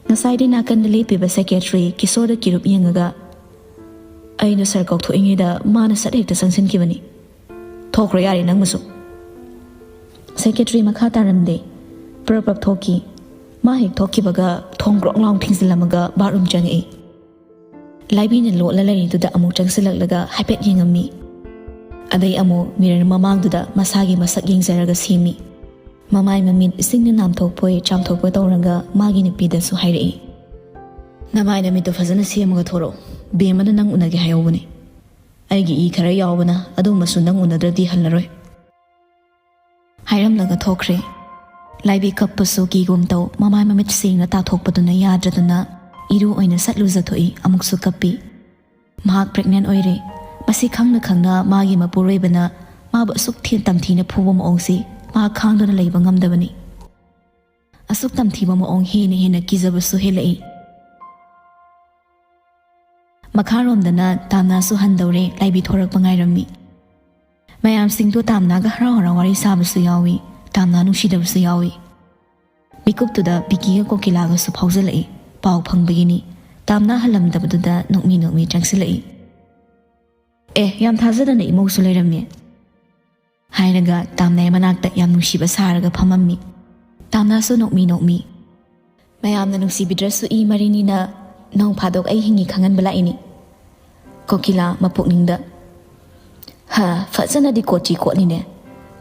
ꯉꯁꯥꯏꯗꯩ ꯅꯥꯀꯟꯗ ꯂꯦꯞꯄꯤꯕ ꯁꯦꯀ꯭ꯔꯦꯇꯔꯤ ꯀꯤꯁꯣꯔꯗ ꯀꯤꯔꯨꯞ ꯌꯦꯡꯉꯒ, "ꯑꯩꯅ ꯁꯥꯔ ꯀꯧꯊꯣꯛꯏꯉꯩꯗ ꯃꯥꯅ ꯁꯠ ꯍꯦꯛꯇ ꯆꯪꯁꯤꯟꯈꯤꯕꯅꯤ꯫ ꯊꯣꯛꯈ꯭ꯔꯣ ꯌꯥꯔꯦ ꯅꯪꯕꯨꯁꯨ꯫" ꯁꯦꯀ꯭ꯔꯦꯇꯔꯤ ꯃꯈꯥ ꯇꯥꯔꯝꯗꯦ꯫ ꯄ꯭ꯔꯞ ꯄ꯭ꯔꯞ ꯊꯣꯛꯈꯤ꯫ ꯃꯥ ꯍꯦꯛ ꯊꯣꯛꯈꯤꯕꯒ ꯊꯣꯡ ꯒ꯭ꯔꯣꯡ ꯂꯥꯎ ꯊꯤꯡꯖꯤꯜꯂꯝꯃꯒ ꯕꯥꯠꯔꯨꯝ ꯆꯪꯉꯛꯏ꯫ ꯂꯥꯏꯕꯤꯅ ꯂꯣꯠꯂ ꯂꯩꯔꯤꯗꯨꯗ ꯑꯃꯨꯛ ꯆꯪꯁꯤꯜꯂꯛꯂꯒ ꯍꯥꯏꯐꯦꯠ ꯌꯦꯡꯉꯝꯃꯤ꯫ ꯑꯗꯩ ꯑꯃꯨꯛ ꯃꯤꯔꯔ ꯃꯃꯥꯡꯗꯨꯗ ꯃꯁꯥꯒꯤ ꯃꯁꯛ ꯌꯦꯡꯖꯔꯒ ꯁꯦꯝꯃꯤ꯫ ꯃꯃꯥꯏ ꯃꯃꯤꯠ ꯏꯁꯤꯡꯅ ꯅꯥꯝꯊꯣꯛꯄꯣꯏ ꯆꯥꯝꯊꯣꯛꯄꯣꯏ ꯇꯧꯔꯒ ꯃꯥꯒꯤ ꯅꯨꯄꯤꯗꯁꯨ ꯍꯥꯏꯔꯛꯏ, "ꯅꯃꯥꯏ ꯅꯃꯤꯠꯇꯣ ꯐꯖꯅ ꯁꯦꯝꯃꯒ ꯊꯣꯔꯛꯑꯣ꯫ ꯕꯦꯝꯃꯅ ꯅꯪ ꯎꯅꯒꯦ ꯍꯥꯏꯍꯧꯕꯅꯦ꯫ ꯑꯩꯒꯤ ꯏ ꯈꯔ ꯌꯥꯎꯕꯅ ꯑꯗꯨꯃꯁꯨ ꯅꯪ ꯎꯅꯗ꯭ꯔꯗꯤ ꯍꯜꯂꯔꯣꯏ"꯫ ꯍꯥꯏꯔꯝꯂꯒ ꯊꯣꯛꯈ꯭ꯔꯦ꯫ ꯂꯥꯏꯕꯤ ꯀꯞꯄꯁꯨ ꯀꯤꯒꯨꯝ ꯇꯧ, ꯃꯃꯥꯏ ꯃꯃꯤꯠ ꯁꯦꯡꯅ ꯇꯥꯊꯣꯛꯄꯗꯨꯅ ꯌꯥꯗ꯭ꯔꯗꯅ ꯏꯔꯨ ꯑꯣꯏꯅ ꯁꯠ ꯂꯨꯖꯊꯣꯛꯏ, ꯑꯃꯨꯛꯁꯨ ꯀꯞꯄꯤ꯫ ꯃꯍꯥꯛ pregnant ꯑꯣꯏꯔꯦ꯫ ꯃꯁꯤ ꯈꯪꯅ ꯈꯪꯅ ꯃꯥꯒꯤ ꯃꯄꯨꯔꯣꯏꯕꯅ ꯃꯥꯕꯨ ꯑꯁꯨꯛ ꯊꯤ-, ꯇꯝꯊꯤꯅ ꯐꯨꯕ ꯃꯑꯣꯡꯁꯤ ꯃꯥ ꯈꯥꯡꯗꯨꯅ ꯂꯩꯕ ꯉꯝꯗꯕꯅꯤ꯫ ꯑꯁꯨꯛ ꯇꯝꯊꯤꯕ ꯃꯑꯣꯡ ꯍꯦꯟꯅ ꯍꯦꯟꯅ ꯀꯤꯖꯕꯁꯨ ꯍꯦꯜꯂꯛꯏ꯫ ꯃꯈꯥꯔꯣꯝꯗꯅ ꯇꯥꯝꯅꯥꯁꯨ ꯍꯟꯗꯧꯔꯦ, ꯂꯥꯏꯕꯤ ꯊꯣꯔꯛꯄ ꯉꯥꯏꯔꯝꯃꯤ꯫ ꯃꯌꯥꯝꯁꯤꯡꯗꯨ ꯇꯥꯝꯅꯥꯒ ꯍꯔꯥꯎ ꯍꯔꯥꯎ ꯋꯥꯔꯤ ꯁꯥꯕꯁꯨ ꯌꯥꯎꯏ, ꯇꯥꯝꯅꯥ ꯅꯨꯡꯁꯤꯗꯕꯁꯨ ꯌꯥꯎꯏ꯫ ꯃꯤꯀꯨꯞꯇꯨꯗ ꯕꯤꯀꯤꯒ ꯀꯣꯀꯤꯂꯥꯒꯁꯨ ꯐꯥꯎꯖꯜꯂꯛꯏ꯫ ꯄꯥꯎ ꯐꯪꯕꯒꯤꯅꯤ꯫ ꯇꯥꯝꯅꯥ ꯍꯜꯂꯝꯗꯕꯗꯨꯗ ꯅꯣꯛꯃꯤ ꯅꯣꯛꯃꯤ ꯆꯪꯁꯤꯜꯂꯛꯏ꯫ "ꯑꯦ, ꯌꯥꯝ ꯊꯥꯖꯗꯅ ꯏꯃꯧꯁꯨ ꯂꯩꯔꯝꯃꯦ"꯫ ꯍꯥꯏꯔꯒ ꯇꯥꯝꯅꯥꯏ ꯃꯅꯥꯛꯇ ꯌꯥꯝ ꯅꯨꯡꯁꯤꯕ ꯁꯥꯔꯒ ꯐꯝꯃꯝꯃꯤ꯫ ꯇꯥꯝꯅꯥꯁꯨ ꯅꯣꯛꯃꯤ ꯅꯣꯛꯃꯤ꯫ "ꯃꯌꯥꯝꯅ ꯅꯨꯡꯁꯤꯕꯤꯗ꯭ꯔꯁꯨ ꯏ ꯃꯔꯤꯅꯤꯅ ꯅꯣꯡ ꯐꯥꯗꯣꯛ ꯑꯩ ꯍꯤꯡꯉꯤ ꯈꯪꯍꯟꯕ ꯂꯥꯛꯏꯅꯤ"꯫ ꯀꯣꯀꯤꯂꯥ ꯃꯄꯨꯛꯅꯤꯡꯗ, "ꯍꯥ, ꯐꯖꯅꯗꯤ ꯀꯣꯠꯆꯤ ꯀꯣꯠꯂꯤꯅꯦ꯫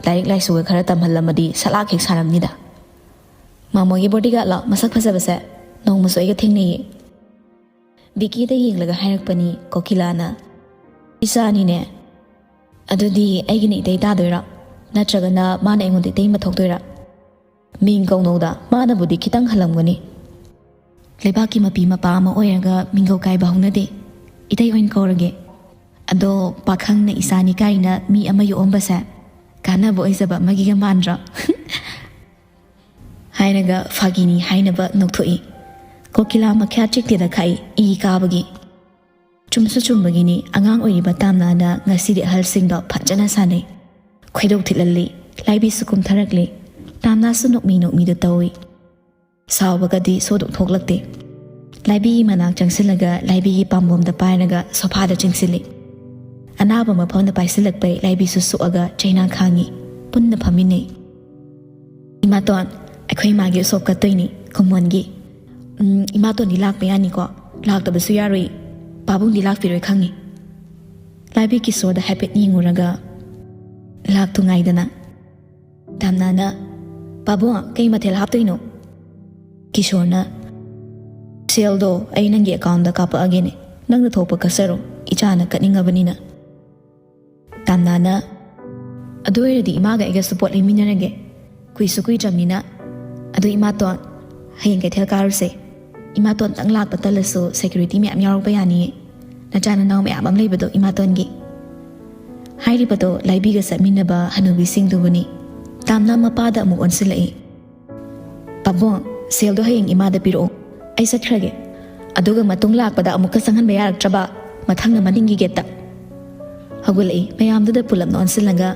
ꯂꯥꯏꯔꯤꯛ ꯂꯥꯏꯁꯨꯒ ꯈꯔ ꯇꯝꯍꯜꯂꯝꯃꯗꯤ ꯁꯂꯥꯛ ꯍꯦꯛ ꯁꯥꯔꯝꯅꯤꯗ꯫ ꯃꯥꯃꯣꯒꯤ bodyguardꯂꯣ ꯃꯁꯛ ꯐꯖꯕꯁꯦ? ꯅꯣꯡꯃꯁꯨ ꯑꯩꯒ ꯊꯦꯡꯅꯩꯌꯦ"꯫ ꯕꯤꯀꯤꯗ ꯌꯦꯡꯂꯒ ꯍꯥꯏꯔꯛꯄꯅꯤ ꯀꯣꯀꯤꯂꯥꯅ, "ꯏꯆꯥꯅꯤꯅꯦ꯫ ꯑꯗꯨꯗꯤ ꯑꯩꯒꯤꯅ ꯏꯇꯩ ꯇꯥꯗꯣꯏꯔꯣ? ꯅꯠꯇ꯭ꯔꯒꯅ ꯃꯥꯅ ꯑꯩꯉꯣꯟꯗ ꯏꯇꯩꯃ ꯊꯣꯛꯇꯣꯏꯔꯥ? ꯃꯤꯡ ꯀꯧꯅꯧꯗ, ꯃꯥꯅꯕꯨꯗꯤ ꯈꯤꯇꯪ ꯍꯜꯂꯝꯒꯅꯤ"꯫ "ꯂꯩꯕꯥꯛꯀꯤ ꯃꯄꯤ ꯃꯄꯥ ꯑꯃ ꯑꯣꯏꯔꯒ ꯃꯤꯡꯒꯧ ꯀꯥꯏꯕ ꯍꯧꯅꯗꯦ꯫ ꯏꯇꯩ ꯑꯣꯏꯅ ꯀꯧꯔꯒꯦ꯫ ꯑꯗꯣ ꯄꯥꯈꯪꯅ ꯏꯆꯥꯅꯤ ꯀꯥꯏꯅ ꯃꯤ ꯑꯃ ꯌꯣꯛꯑꯝꯕꯁꯦ ꯀꯥꯟꯅꯕ ꯑꯣꯏꯖꯕ ꯑꯃꯒꯤꯒ ꯃꯥꯟꯗ꯭ꯔꯣ?" ꯍꯥꯏꯔꯒ ꯐꯥꯒꯤꯅꯤ ꯍꯥꯏꯅꯕ ꯅꯣꯛꯊꯣꯛꯏ꯫ ꯀꯣꯀꯤꯂꯥ ꯃꯈ꯭ꯌꯥꯠ ꯆꯤꯛꯇꯦꯗ ꯈꯥꯛꯏ, ꯏ ꯀꯥꯕꯒꯤ꯫ ꯆꯨꯝꯁꯨ ꯆꯨꯝꯕꯒꯤꯅꯤ, ꯑꯉꯥꯡ ꯑꯣꯏꯔꯤꯕ ꯇꯥꯝꯅꯥꯅ ꯉꯁꯤꯗꯤ ꯑꯍꯜꯁꯤꯡꯗꯣ ꯐꯖꯅ ꯁꯥꯟꯅꯩ꯫ ꯈꯣꯏꯗꯧ ꯊꯤꯠꯍꯜꯂꯤ, ꯂꯥꯏꯕꯤꯁꯨ ꯀꯨꯝꯊꯔꯛꯂꯤ꯫ ꯇꯥꯝꯅꯥꯁꯨ ꯅꯣꯛꯃꯤ ꯅꯣꯛꯃꯤꯗ ꯇꯧꯏ꯫ ꯁꯥꯎꯕꯒꯗꯤ ꯁꯣꯗꯣꯛ ꯊꯣꯛꯂꯛꯇꯦ꯫ ꯂꯥꯏꯕꯤꯒꯤ ꯃꯅꯥꯛ ꯆꯪꯁꯤꯜꯂꯒ ꯂꯥꯏꯕꯤꯒꯤ ꯄꯥꯝꯕꯣꯝꯗ ꯄꯥꯏꯔꯒ ꯁꯣꯐꯥꯗ ꯆꯤꯡꯁꯤꯜꯂꯤ꯫ ꯑꯅꯥꯕ ꯃꯐꯝꯗ ꯄꯥꯏꯁꯤꯜꯂꯛꯄꯩ ꯂꯥꯏꯕꯤꯁꯨ ꯁꯣꯛꯑꯒ ꯆꯩꯅꯥ ꯈꯥꯡꯉꯤ꯫ ꯄꯨꯟꯅ ꯐꯝꯃꯤꯟꯅꯩ꯫ "ꯏꯃꯥꯇꯣꯟ, ꯑꯩꯈꯣꯏ ꯏꯃꯥꯒꯤ ꯎꯁꯣꯞ ꯀꯠꯇꯣꯏꯅꯤ, ꯀꯨꯝꯃꯣꯟꯒꯤ꯫ ꯎꯝ, ꯏꯃꯥꯇꯣꯟꯗꯤ ꯂꯥꯛꯄ ꯌꯥꯅꯤꯀꯣ? ꯂꯥꯛꯇꯕꯁꯨ ꯌꯥꯔꯣꯏ꯫ ꯄꯥꯕꯨꯡꯗꯤ ꯂꯥꯛꯄꯤꯔꯣꯏ ꯈꯪꯉꯤ"꯫ ꯂꯥꯏꯕꯤ ꯀꯤꯁꯣꯔꯗ ꯍꯥꯏꯐꯦꯠ ꯌꯦꯡꯉꯨꯔꯒ, "ꯂꯥꯛꯇꯨ ꯉꯥꯏꯗꯅ"꯫ ꯇꯥꯝꯅꯥꯅ, "ꯄꯥꯕꯨꯡ, ꯀꯩ ꯃꯊꯦꯜ ꯍꯥꯞꯇꯣꯏꯅꯣ?" ꯀꯤꯁꯣꯔꯅ, "ꯁꯦꯜꯗꯣ ꯑꯩ ꯅꯪꯒꯤ ꯑꯦꯀꯥꯎꯟꯗ ꯀꯥꯞꯄꯛꯑꯒꯦꯅꯦ, ꯅꯪꯅ ꯊꯣꯛꯄ ꯀꯠꯆꯔꯣ, ꯏꯆꯥꯅ ꯀꯠꯅꯤꯡꯉꯕꯅꯤꯅ"꯫ ꯇꯥꯝꯅꯥꯅ, "ꯑꯗꯨ ꯑꯣꯏꯔꯗꯤ ꯏꯃꯥꯒ ꯑꯩꯒꯁꯨ ꯄꯣꯠ ꯂꯩꯃꯤꯟꯅꯔꯒꯦ, ꯀꯨꯏꯁꯨ ꯀꯨꯏꯗ꯭ꯔꯕꯅꯤꯅ꯫ ꯑꯗꯨ ꯏꯃꯥꯇꯣꯟ, ꯍꯌꯦꯡ ꯀꯩꯊꯦꯜ ꯀꯥꯔꯨꯁꯦ꯫ ꯏꯃꯥꯇꯣꯟꯇꯪ ꯂꯥꯛꯄ ꯇꯜꯂꯁꯨ ꯁꯦꯀ꯭ꯌꯨꯔꯤꯇꯤ ꯃꯌꯥꯝ ꯌꯥꯎꯔꯛꯄ ꯌꯥꯅꯤꯌꯦ, ꯅꯆꯥ ꯅꯅꯥꯎ ꯃꯌꯥꯝ ꯑꯃ ꯂꯩꯕꯗꯣ ꯏꯃꯥꯇꯣꯟꯒꯤ"꯫ ꯍꯥꯏꯔꯤꯕꯗꯣ ꯂꯥꯏꯕꯤꯒ ꯆꯠꯃꯤꯟꯅꯕ ꯍꯅꯨꯕꯤꯁꯤꯡꯗꯨꯕꯨꯅꯤ꯫ ꯇꯥꯝꯅꯥ ꯃꯄꯥꯗ ꯑꯃꯨꯛ ꯑꯣꯟꯁꯤꯜꯂꯛꯏ꯫ "ꯄꯥꯕꯨꯡ, ꯁꯦꯜꯗꯣ ꯍꯌꯦꯡ ꯏꯃꯥꯗ ꯄꯤꯔꯛꯑꯣ, ꯑꯩ ꯆꯠꯈ꯭ꯔꯒꯦ꯫ ꯑꯗꯨꯒ ꯃꯇꯨꯡ ꯂꯥꯛꯄꯗ ꯑꯃꯨꯛꯀ ꯆꯪꯍꯟꯕ ꯌꯥꯔꯛꯇ꯭ꯔꯕ, ꯃꯊꯪꯅ ꯃꯅꯤꯡꯒꯤ ꯒꯦꯠꯇ"꯫ ꯍꯧꯒꯠꯂꯛꯏ꯫ ꯃꯌꯥꯝꯗꯨꯗ ꯄꯨꯂꯞꯅ ꯑꯣꯟꯁꯤꯜꯂꯒ,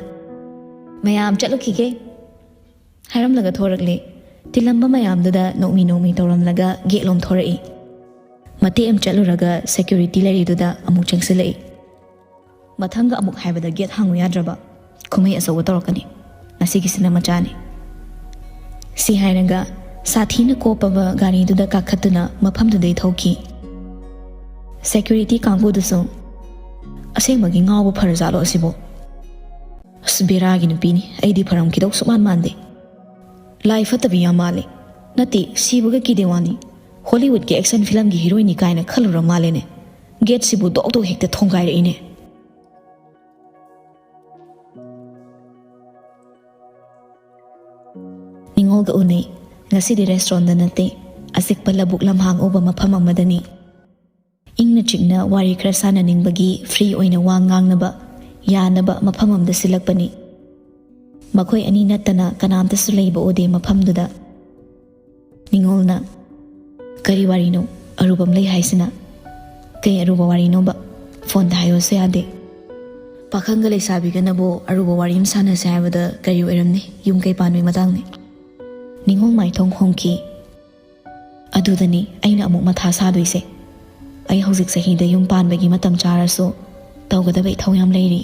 "ꯃꯌꯥꯝ ꯆꯠꯂꯨꯈꯤꯒꯦ" ꯍꯥꯏꯔꯝꯂꯒ ꯊꯣꯔꯛꯂꯦ꯫ ꯇꯤꯜꯂꯝꯕ ꯃꯌꯥꯝꯗꯨꯗ ꯅꯣꯛꯃꯤ ꯅꯣꯛꯃꯤ ꯇꯧꯔꯝꯂꯒ ꯒꯦꯠꯂꯣꯝ ꯊꯣꯔꯛꯏ꯫ ꯃꯇꯦꯛ ꯑꯃ ꯆꯠꯂꯨꯔꯒ ꯁꯦꯀ꯭ꯌꯨꯔꯤꯇꯤ ꯂꯩꯔꯤꯗꯨꯗ ꯑꯃꯨꯛ ꯆꯪꯁꯤꯜꯂꯛꯏ꯫ "ꯃꯊꯪꯒ ꯑꯃꯨꯛ ꯍꯥꯏꯕꯗ ꯒꯦꯠ ꯍꯥꯡꯉꯨ ꯌꯥꯗ꯭ꯔꯕ? ꯀꯨꯝꯍꯩ ꯑꯆꯧꯕ ꯇꯧꯔꯛꯀꯅꯤ꯫ ꯉꯁꯤꯒꯤꯁꯤꯅ ꯃꯆꯥꯅꯤ"꯫ ꯁꯤ ꯍꯥꯏꯔꯒ ꯁꯥꯊꯤꯅ ꯀꯣꯞꯄꯕ ꯒꯥꯔꯤꯗꯨꯗ ꯀꯥꯈꯠꯇꯨꯅ ꯃꯐꯝꯗꯨꯗꯩ ꯊꯧꯈꯤ꯫ ꯁꯦꯀ꯭ꯌꯨꯔꯤꯇꯤ ꯀꯥꯡꯕꯨꯗꯨꯁꯨ, "ꯑꯁꯦꯡꯕꯒꯤ ꯉꯥꯎꯕ ꯐꯔꯖꯥꯠꯂꯣ ꯑꯁꯤꯕꯣ? ꯑꯁ, ꯕꯦꯔꯥꯒꯤ ꯅꯨꯄꯤꯅꯤ, ꯑꯩꯗꯤ ꯐꯔꯝꯈꯤꯗꯧ ꯁꯨꯛꯃꯥꯟ ꯃꯥꯟꯗꯦ꯫ ꯂꯥꯏ ꯐꯠꯇꯕꯤ ꯌꯥꯝ ꯃꯥꯜꯂꯦ꯫ ꯅꯠꯇꯦ, ꯁꯤꯕꯒ ꯀꯤꯗꯦ ꯋꯥꯅꯤ꯫ ꯍꯣꯂꯤꯋꯨꯗꯀꯤ ꯑꯦꯛꯁꯟ ꯐꯤꯂꯝꯒꯤ ꯍꯤꯔꯣꯏꯅꯤ ꯀꯥꯏꯅ ꯈꯜꯂꯨꯔ ꯃꯥꯜꯂꯦꯅꯦ꯫ ꯒꯦꯠꯁꯤꯕꯨ ꯗꯣꯛ ꯗꯣꯛ ꯍꯦꯛꯇ ꯊꯣꯡꯒꯥꯏꯔꯛꯏꯅꯦ"꯫ ꯅꯤꯉꯣꯜꯒ ꯎꯅꯩ꯫ ꯉꯁꯤꯗꯤ ꯔꯦꯁꯇꯨꯔꯦꯟꯗ ꯅꯠꯇꯦ, ꯑꯆꯤꯛꯄ ꯂꯧꯕꯨꯛ ꯂꯝꯍꯥꯡ ꯎꯕ ꯃꯐꯝ ꯑꯃꯗꯅꯤ꯫ ꯏꯪꯅ ꯆꯤꯛꯅ ꯋꯥꯔꯤ ꯈꯔ ꯁꯥꯟꯅꯅꯤꯡꯕꯒꯤ ꯐ꯭ꯔꯤ ꯑꯣꯏꯅ ꯋꯥ ꯉꯥꯡꯅꯕ ꯌꯥꯅꯕ ꯃꯐꯝ ꯑꯃꯗ ꯁꯤꯜꯂꯛꯄꯅꯤ꯫ ꯃꯈꯣꯏ ꯑꯅꯤ ꯅꯠꯇꯅ ꯀꯅꯥꯝꯇꯁꯨ ꯂꯩꯕ ꯎꯗꯦ ꯃꯐꯝꯗꯨꯗ꯫ ꯅꯤꯉꯣꯜꯅ, "ꯀꯔꯤ ꯋꯥꯔꯤꯅꯣ? ꯑꯔꯨꯕ ꯑꯃ ꯂꯩ ꯍꯥꯏꯁꯤꯅ"꯫ "ꯀꯩ ꯑꯔꯨꯕ ꯋꯥꯔꯤꯅꯣꯕ? ꯐꯣꯟꯗ ꯍꯥꯏꯌꯣꯁꯨ ꯌꯥꯗꯦ"꯫ "ꯄꯥꯈꯪꯒ ꯂꯩꯁꯥꯕꯤꯒꯅꯕꯨ ꯑꯔꯨꯕ ꯋꯥꯔꯤ ꯑꯃ ꯁꯥꯟꯅꯁꯦ ꯍꯥꯏꯕꯗ ꯀꯔꯤ ꯑꯣꯏꯔꯝꯅꯤ? ꯌꯨꯝ ꯀꯩ ꯄꯥꯟꯕꯒꯤ ꯃꯇꯥꯡꯅꯤ"꯫ ꯅꯤꯉꯣꯜ ꯃꯥꯏꯊꯣꯡ ꯍꯣꯡꯈꯤ꯫ "ꯑꯗꯨꯗꯅꯤ ꯑꯩꯅ ꯑꯃꯨꯛ ꯃꯊꯥ ꯁꯥꯗꯣꯏꯁꯦ꯫ ꯑꯩ ꯍꯧꯖꯤꯛ ꯆꯍꯤꯗ ꯌꯨꯝ ꯄꯥꯟꯕꯒꯤ ꯃꯇꯝ ꯆꯥꯔꯁꯨ ꯇꯧꯒꯗꯕ ꯏꯊꯧ ꯌꯥꯝ ꯂꯩꯔꯤ꯫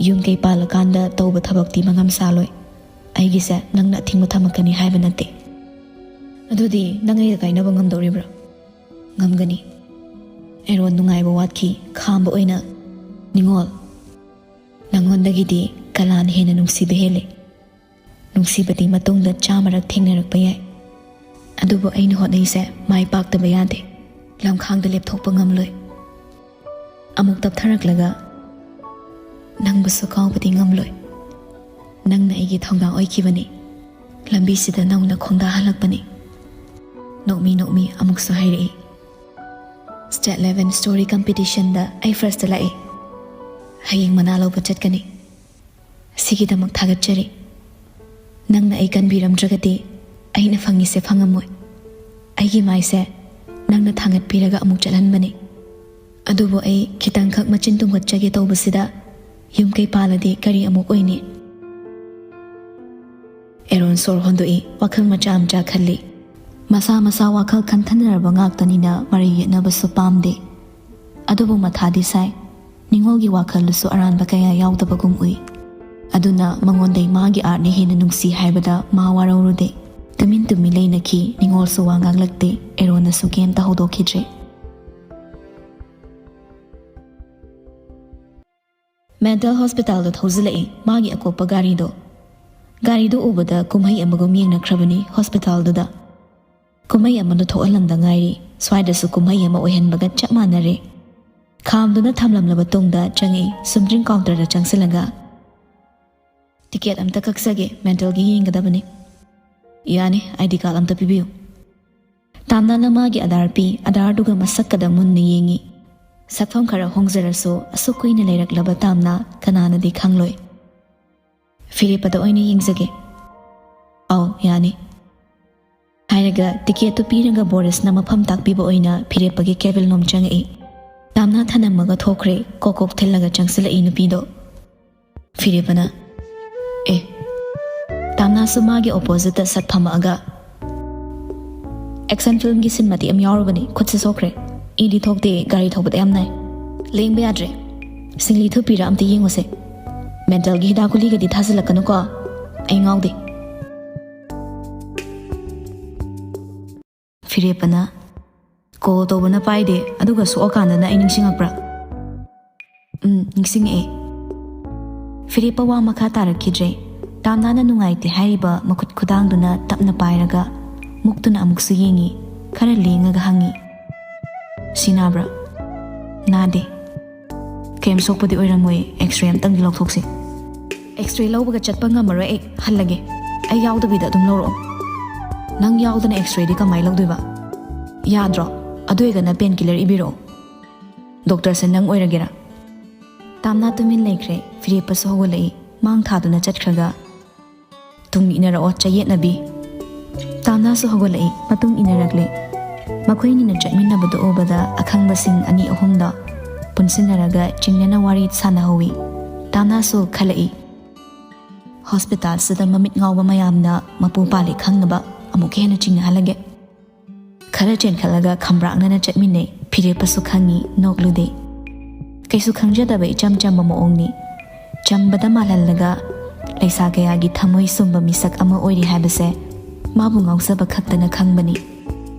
ꯌꯨꯝ ꯀꯩ ꯄꯥꯜꯂꯀꯥꯟꯗ ꯇꯧꯕ ꯊꯕꯛꯇꯤ ꯃꯉꯝ ꯁꯥꯂꯣꯏ꯫ ꯑꯩꯒꯤꯁꯦ ꯅꯪꯅ ꯑꯊꯤꯡꯕ ꯊꯝꯃꯛꯀꯅꯤ ꯍꯥꯏꯕ ꯅꯠꯇꯦ"꯫ "ꯑꯗꯨꯗꯤ ꯅꯪ ꯑꯩꯒ ꯀꯥꯏꯅꯕ ꯉꯝꯗꯧꯔꯤꯕ꯭ꯔꯥ?" "ꯉꯝꯒꯅꯤ"꯫ ꯑꯦꯔꯣꯟ ꯅꯨꯡꯉꯥꯏꯕ ꯋꯥꯠꯈꯤ꯫ ꯈꯥꯝꯕ ꯑꯣꯏꯅ, "ꯅꯤꯉꯣꯜ, ꯅꯪꯉꯣꯟꯗꯒꯤꯗꯤ ꯀꯂꯥꯅ ꯍꯦꯟꯅ ꯅꯨꯡꯁꯤꯕ ꯍꯦꯜꯂꯦ꯫ ꯅꯨꯡꯁꯤꯕꯗꯤ ꯃꯇꯨꯡꯗ ꯆꯥꯝꯃꯔꯛ ꯊꯦꯡꯅꯔꯛꯄ ꯌꯥꯏ, ꯑꯗꯨꯕꯨ ꯑꯩꯅ ꯍꯣꯠꯅꯩꯁꯦ ꯃꯥꯏ ꯄꯥꯛꯇꯕ ꯌꯥꯗꯦ꯫ ꯂꯝꯈꯥꯡꯗ ꯂꯦꯞꯊꯣꯛꯄ ꯉꯝꯂꯣꯏ꯫ ꯑꯃꯨꯛ ꯇꯞꯊꯔꯛꯂꯒ, "ꯅꯪꯕꯨꯁꯨ ꯀꯥꯎꯕꯗꯤ ꯉꯝꯂꯣꯏ꯫ ꯅꯪꯅ ꯑꯩꯒꯤ ꯊꯧꯅꯥ ꯑꯣꯏꯈꯤꯕꯅꯤ꯫ ꯂꯝꯕꯤꯁꯤꯗ ꯅꯧꯅ ꯈꯣꯡꯗꯥꯍꯜꯂꯛꯄꯅꯤ꯫" ꯅꯣꯛꯃꯤ ꯅꯣꯛꯃꯤ ꯑꯃꯨꯛꯁꯨ ꯍꯥꯏꯔꯛꯏ, "State Level Story Competitionꯗ ꯑꯩ firstꯇ ꯂꯥꯛꯏ꯫ ꯍꯌꯦꯡ ꯃꯅꯥ ꯂꯧꯕ ꯆꯠꯀꯅꯤ꯫ ꯁꯤꯒꯤꯗꯃꯛ ꯊꯥꯒꯠꯆꯔꯤ꯫ ꯅꯪꯅ ꯑꯩ ꯀꯟꯕꯤꯔꯝꯗ꯭ꯔꯒꯗꯤ ꯑꯩꯅ ꯐꯪꯉꯤꯁꯦ ꯐꯪꯉꯝꯃꯣꯏ꯫ ꯑꯩꯒꯤ ꯃꯥꯏꯁꯦ ꯅꯪꯅ ꯊꯥꯡꯒꯠꯄꯤꯔꯒ ꯑꯃꯨꯛ ꯆꯠꯍꯟꯕꯅꯤ꯫ ꯑꯗꯨꯕꯨ ꯑꯩ ꯈꯤꯇꯪꯈꯛ ꯃꯆꯤꯟ ꯇꯨꯝꯒꯠꯆꯒꯦ ꯇꯧꯕꯁꯤꯗ ꯌꯨꯝ ꯀꯩ ꯄꯥꯜꯂꯗꯤ ꯀꯔꯤ ꯑꯃꯨꯛ ꯑꯣꯏꯅꯤ?" ꯑꯦꯔꯣꯟ ꯁꯣꯔ ꯍꯣꯟꯗꯣꯛꯏ, ꯋꯥꯈꯜ ꯃꯆꯥ ꯃꯆꯥ ꯈꯜꯂꯤ꯫ ꯃꯁꯥ ꯃꯁꯥ ꯋꯥꯈꯜ ꯈꯟꯊꯅꯔꯕ ꯉꯥꯛꯇꯅꯤꯅ ꯃꯔꯩ ꯌꯦꯠꯅꯕꯁꯨ ꯄꯥꯝꯗꯦ꯫ ꯑꯗꯨꯕꯨ ꯃꯊꯥꯗꯤ ꯁꯥꯏ꯫ ꯅꯤꯉꯣꯜꯒꯤ ꯋꯥꯈꯜꯗꯁꯨ ꯑꯔꯥꯟꯕ ꯀꯌꯥ ꯌꯥꯎꯗꯕꯒꯨꯝ ꯎꯏ꯫ ꯑꯗꯨꯅ ꯃꯉꯣꯟꯗꯩ ꯃꯥꯒꯤ ꯑꯥꯔꯠꯅ ꯍꯦꯟꯅ ꯅꯨꯡꯁꯤ ꯍꯥꯏꯕꯗ ꯃꯥ ꯋꯥꯔꯧꯔꯨꯗꯦ꯫ ꯇꯨꯃꯤꯟ ꯇꯨꯃꯤꯟ ꯂꯩꯅꯈꯤ꯫ ꯅꯤꯉꯣꯜꯁꯨ ꯋꯥ ꯉꯥꯡꯂꯛꯇꯦ꯫ ꯑꯦꯔꯣꯟꯅꯁꯨ ꯀꯩꯝꯇ ꯍꯧꯗꯣꯛꯈꯤꯗ꯭ꯔꯦ꯫ ꯃꯦꯟꯇꯜ ꯍꯣꯁꯄꯤꯇꯥꯜꯗ ꯊꯧꯖꯤꯜꯂꯛꯏ ꯃꯥꯒꯤ ꯑꯀꯣꯞꯄ ꯒꯥꯔꯤꯗꯣ꯫ ꯒꯥꯔꯤꯗꯣ ꯎꯕꯗ ꯀꯨꯝꯍꯩ ꯑꯃꯒꯨꯝ ꯌꯦꯡꯅꯈ꯭ꯔꯕꯅꯤ ꯍꯣꯁꯄꯤꯇꯥꯜꯗꯨꯗ꯫ ꯀꯨꯝꯍꯩ ꯑꯃꯗꯣ ꯊꯣꯛꯍꯜꯂꯝꯗ ꯉꯥꯏꯔꯤ꯫ ꯁ꯭ꯋꯥꯏꯗꯁꯨ ꯀꯨꯝꯍꯩ ꯑꯃ ꯑꯣꯏꯍꯟꯕꯒ ꯆꯞ ꯃꯥꯟꯅꯔꯦ꯫ ꯈꯥꯝꯗꯨꯅ ꯊꯝꯂꯝꯂꯕ ꯇꯨꯡꯗ ꯆꯪꯉꯛꯏ ꯁꯨꯝꯗ꯭ꯔꯤꯡ ꯀꯥꯎꯟꯇꯔꯗ ꯆꯪꯁꯤꯜꯂꯒ, "ꯇꯤꯀꯦꯠ ꯑꯝꯇ ꯀꯛꯆꯒꯦ, ꯃꯦꯟꯇꯜꯒꯤ ꯌꯦꯡꯒꯗꯕꯅꯤ꯫" "ꯌꯥꯅꯤ, ꯑꯥꯏ ꯗꯤ ꯀꯥꯔꯗ ꯑꯝꯇ ꯄꯤꯕꯤꯌꯨ꯫" ꯇꯥꯝꯅꯥꯅ ꯃꯥꯒꯤ ꯑꯙꯥꯔ ꯄꯤ꯫ ꯑꯙꯥꯔꯗꯨꯒ ꯃꯁꯛꯀꯗ ꯃꯨꯟꯅ ꯌꯦꯡꯉꯤ꯫ ꯁꯛꯐꯝ ꯈꯔ ꯍꯣꯡꯖꯔꯁꯨ ꯑꯁꯨꯛ ꯀꯨꯏꯅ ꯂꯩꯔꯛꯂꯕ ꯇꯥꯝꯅꯥ ꯀꯅꯥꯅꯗꯤ ꯈꯪꯂꯣꯏ꯫ "ꯐꯤꯔꯦꯞꯄꯗ ꯑꯣꯏꯅ ꯌꯦꯡꯖꯒꯦ꯫" "ꯑꯧ, ꯌꯥꯅꯤ꯫" ꯍꯥꯏꯔꯒ ꯇꯤꯀꯦꯠꯇꯨ ꯄꯤꯔꯒ ꯕꯣꯔꯤꯁꯅ ꯃꯐꯝ ꯇꯥꯛꯄꯤꯕ ꯑꯣꯏꯅ ꯐꯤꯔꯦꯞꯄꯒꯤ ꯀꯦꯕꯤꯟ ꯂꯣꯝ ꯆꯪꯉꯛꯏ꯫ ꯇꯥꯝꯅꯥ ꯊꯅꯝꯃꯒ ꯊꯣꯛꯈ꯭ꯔꯦ꯫ ꯀꯣꯛ ꯀꯣꯛ ꯊꯤꯜꯂꯒ ꯆꯪꯁꯤꯜꯂꯛꯏ ꯅꯨꯄꯤꯗꯣ꯫ ꯐꯤꯔꯦꯞꯄꯅ, "ꯑꯦ, ꯇꯥꯝꯅꯥꯁꯨ ꯃꯥꯒꯤ ꯑꯣꯄꯣꯖꯤꯠꯇ ꯁꯠ ꯐꯝꯃꯛꯑꯒ, ꯑꯦꯛꯁꯟ ꯐꯤꯜꯝꯒꯤ ꯁꯤꯟ ꯃꯇꯦꯛ ꯑꯃ ꯌꯥꯎꯔꯨꯕꯅꯤ, ꯈꯨꯠꯁꯦ ꯁꯣꯛꯈ꯭ꯔꯦ꯫ ꯏꯗꯤ ꯊꯣꯛꯇꯦ, ꯒꯥꯔꯤ ꯊꯧꯕꯗ ꯌꯥꯝ ꯅꯥꯏ꯫ ꯂꯦꯡꯕ ꯌꯥꯗ꯭ꯔꯦ꯫ ꯁꯤꯡꯂꯤ ꯊꯨꯞꯄꯤꯔ ꯑꯝꯇ ꯌꯦꯡꯉꯨꯁꯦ꯫ ꯃꯦꯟꯇꯜꯒꯤ ꯍꯤꯗꯥꯛ ꯒꯨꯂꯤꯒꯗꯤ ꯊꯥꯖꯤꯜꯂꯛꯀꯅꯨꯀꯣ, ꯑꯩ ꯉꯥꯎꯗꯦ꯫" ꯐꯤꯔꯦꯞꯄꯅ, "ꯀꯣꯜ ꯇꯧꯕꯅ ꯄꯥꯏꯗꯦ, ꯑꯗꯨꯒ ꯁꯣꯛꯑꯀꯥꯟꯗꯅ ꯑꯩ ꯅꯤꯡꯁꯤꯡꯉꯛꯄ꯭ꯔꯥ?" "ꯎꯝ, ꯅꯤꯡꯁꯤꯡꯉꯛꯑꯦ꯫" ꯐꯤꯔꯦꯞꯄ ꯋꯥ ꯃꯈꯥ ꯇꯥꯔꯛꯈꯤꯗ꯭ꯔꯦ꯫ ꯇꯥꯝꯅꯥꯅ ꯅꯨꯡꯉꯥꯏꯇꯦ ꯍꯥꯏꯔꯤꯕ ꯃꯈꯨꯠ ꯈꯨꯗꯥꯡꯗꯨꯅ ꯇꯞꯅ ꯄꯥꯏꯔꯒ ꯃꯨꯛꯇꯨꯅ ꯑꯃꯨꯛꯁꯨ ꯌꯦꯡꯉꯤ, ꯈꯔ ꯂꯦꯡꯉꯒ ꯍꯪꯉꯤ, "ꯁꯤ ꯅꯥꯕ꯭ꯔꯥ?" "ꯅꯥꯗꯦ꯫ ꯀꯩꯝ ꯁꯣꯛꯄꯗꯤ ꯑꯣꯏꯔꯝꯃꯣꯏ, ꯑꯦꯛꯁꯔꯦ ꯑꯝꯇꯪꯗꯤ ꯂꯧꯊꯣꯛꯁꯤ꯫" "ꯑꯦꯛꯁꯔꯦ ꯂꯧꯕꯒ ꯆꯠꯄ ꯉꯝꯃꯔꯣꯏ, ꯑꯩ ꯍꯜꯂꯒꯦ꯫ ꯑꯩ ꯌꯥꯎꯗꯕꯤꯗ ꯑꯗꯨꯝ ꯂꯧꯔꯛꯑꯣ꯫" "ꯅꯪ ꯌꯥꯎꯗꯅ ꯑꯦꯛꯁꯔꯦꯗꯤ ꯀꯃꯥꯏꯅ ꯂꯧꯗꯣꯏꯕ?" "ꯌꯥꯗ꯭ꯔꯣ? ꯑꯗꯨ ꯑꯣꯏꯔꯒꯅ ꯄꯦꯟ ꯀꯤꯂꯔ ꯏꯕꯤꯔꯛꯑꯣ꯫ ꯗꯣꯛꯇꯔꯁꯦ ꯅꯪ ꯑꯣꯏꯔꯒꯦꯔꯥ?" ꯇꯥꯝꯅꯥ ꯇꯨꯃꯤꯟ ꯂꯩꯈ꯭ꯔꯦ꯫ ꯐꯤꯔꯦꯞꯄꯁꯨ ꯍꯧꯒꯠꯂꯛꯏ꯫ ꯃꯥꯡ ꯊꯥꯗꯨꯅ ꯆꯠꯈ꯭ꯔꯒ, "ꯇꯨꯡ ꯏꯟꯅꯔꯛꯑꯣ, ꯆꯌꯦꯠꯅꯕꯤ꯫" ꯇꯥꯝꯅꯥꯁꯨ ꯍꯧꯒꯠꯂꯛꯏ, ꯃꯇꯨꯡ ꯏꯟꯅꯔꯛꯂꯦ꯫ ꯃꯈꯣꯏꯅꯤꯅ ꯆꯠꯃꯤꯟꯅꯕꯗꯨ ꯎꯕꯗ ꯑꯈꯪꯕꯁꯤꯡ ꯑꯅꯤ ꯑꯍꯨꯝꯗ ꯄꯨꯟꯁꯤꯟꯅꯔꯒ ꯆꯤꯡꯅꯅ ꯋꯥꯔꯤ ꯁꯥꯟꯅꯍꯧꯋꯤ꯫ ꯇꯥꯝꯅꯥꯁꯨ ꯈꯜꯂꯛꯏ, "ꯍꯣꯁꯄꯤꯇꯥꯜꯁꯤꯗ ꯃꯃꯤꯠ ꯉꯥꯎꯕ ꯃꯌꯥꯝꯅ ꯃꯄꯨ ꯄꯥꯜꯂꯤ ꯈꯪꯅꯕ ꯑꯃꯨꯛꯀ ꯍꯦꯟꯅ ꯆꯤꯡꯅꯍꯜꯂꯒꯦ꯫" ꯈꯔ ꯆꯦꯟꯈꯠꯂꯒ ꯈꯝꯕ꯭ꯔꯥꯛꯅꯅ ꯆꯠꯃꯤꯟꯅꯩ꯫ ꯐꯤꯔꯦꯞꯄꯁꯨ ꯈꯪꯉꯤ, ꯅꯣꯛꯂꯨꯗꯦ꯫ ꯀꯩꯁꯨ ꯈꯪꯖꯗꯕ ꯏꯆꯝ ꯆꯝꯕ ꯃꯑꯣꯡꯅꯤ꯫ ꯆꯝꯕꯗ ꯃꯥꯜꯍꯜꯂꯒ ꯂꯩꯁꯥ ꯀꯌꯥꯒꯤ ꯊꯃꯣꯏ ꯁꯨꯝꯕ ꯃꯤꯁꯛ ꯑꯃ ꯑꯣꯏꯔꯤ ꯍꯥꯏꯕꯁꯦ ꯃꯥꯕꯨ ꯉꯥꯎꯖꯕ ꯈꯛꯇꯅ ꯈꯪꯕꯅꯤ꯫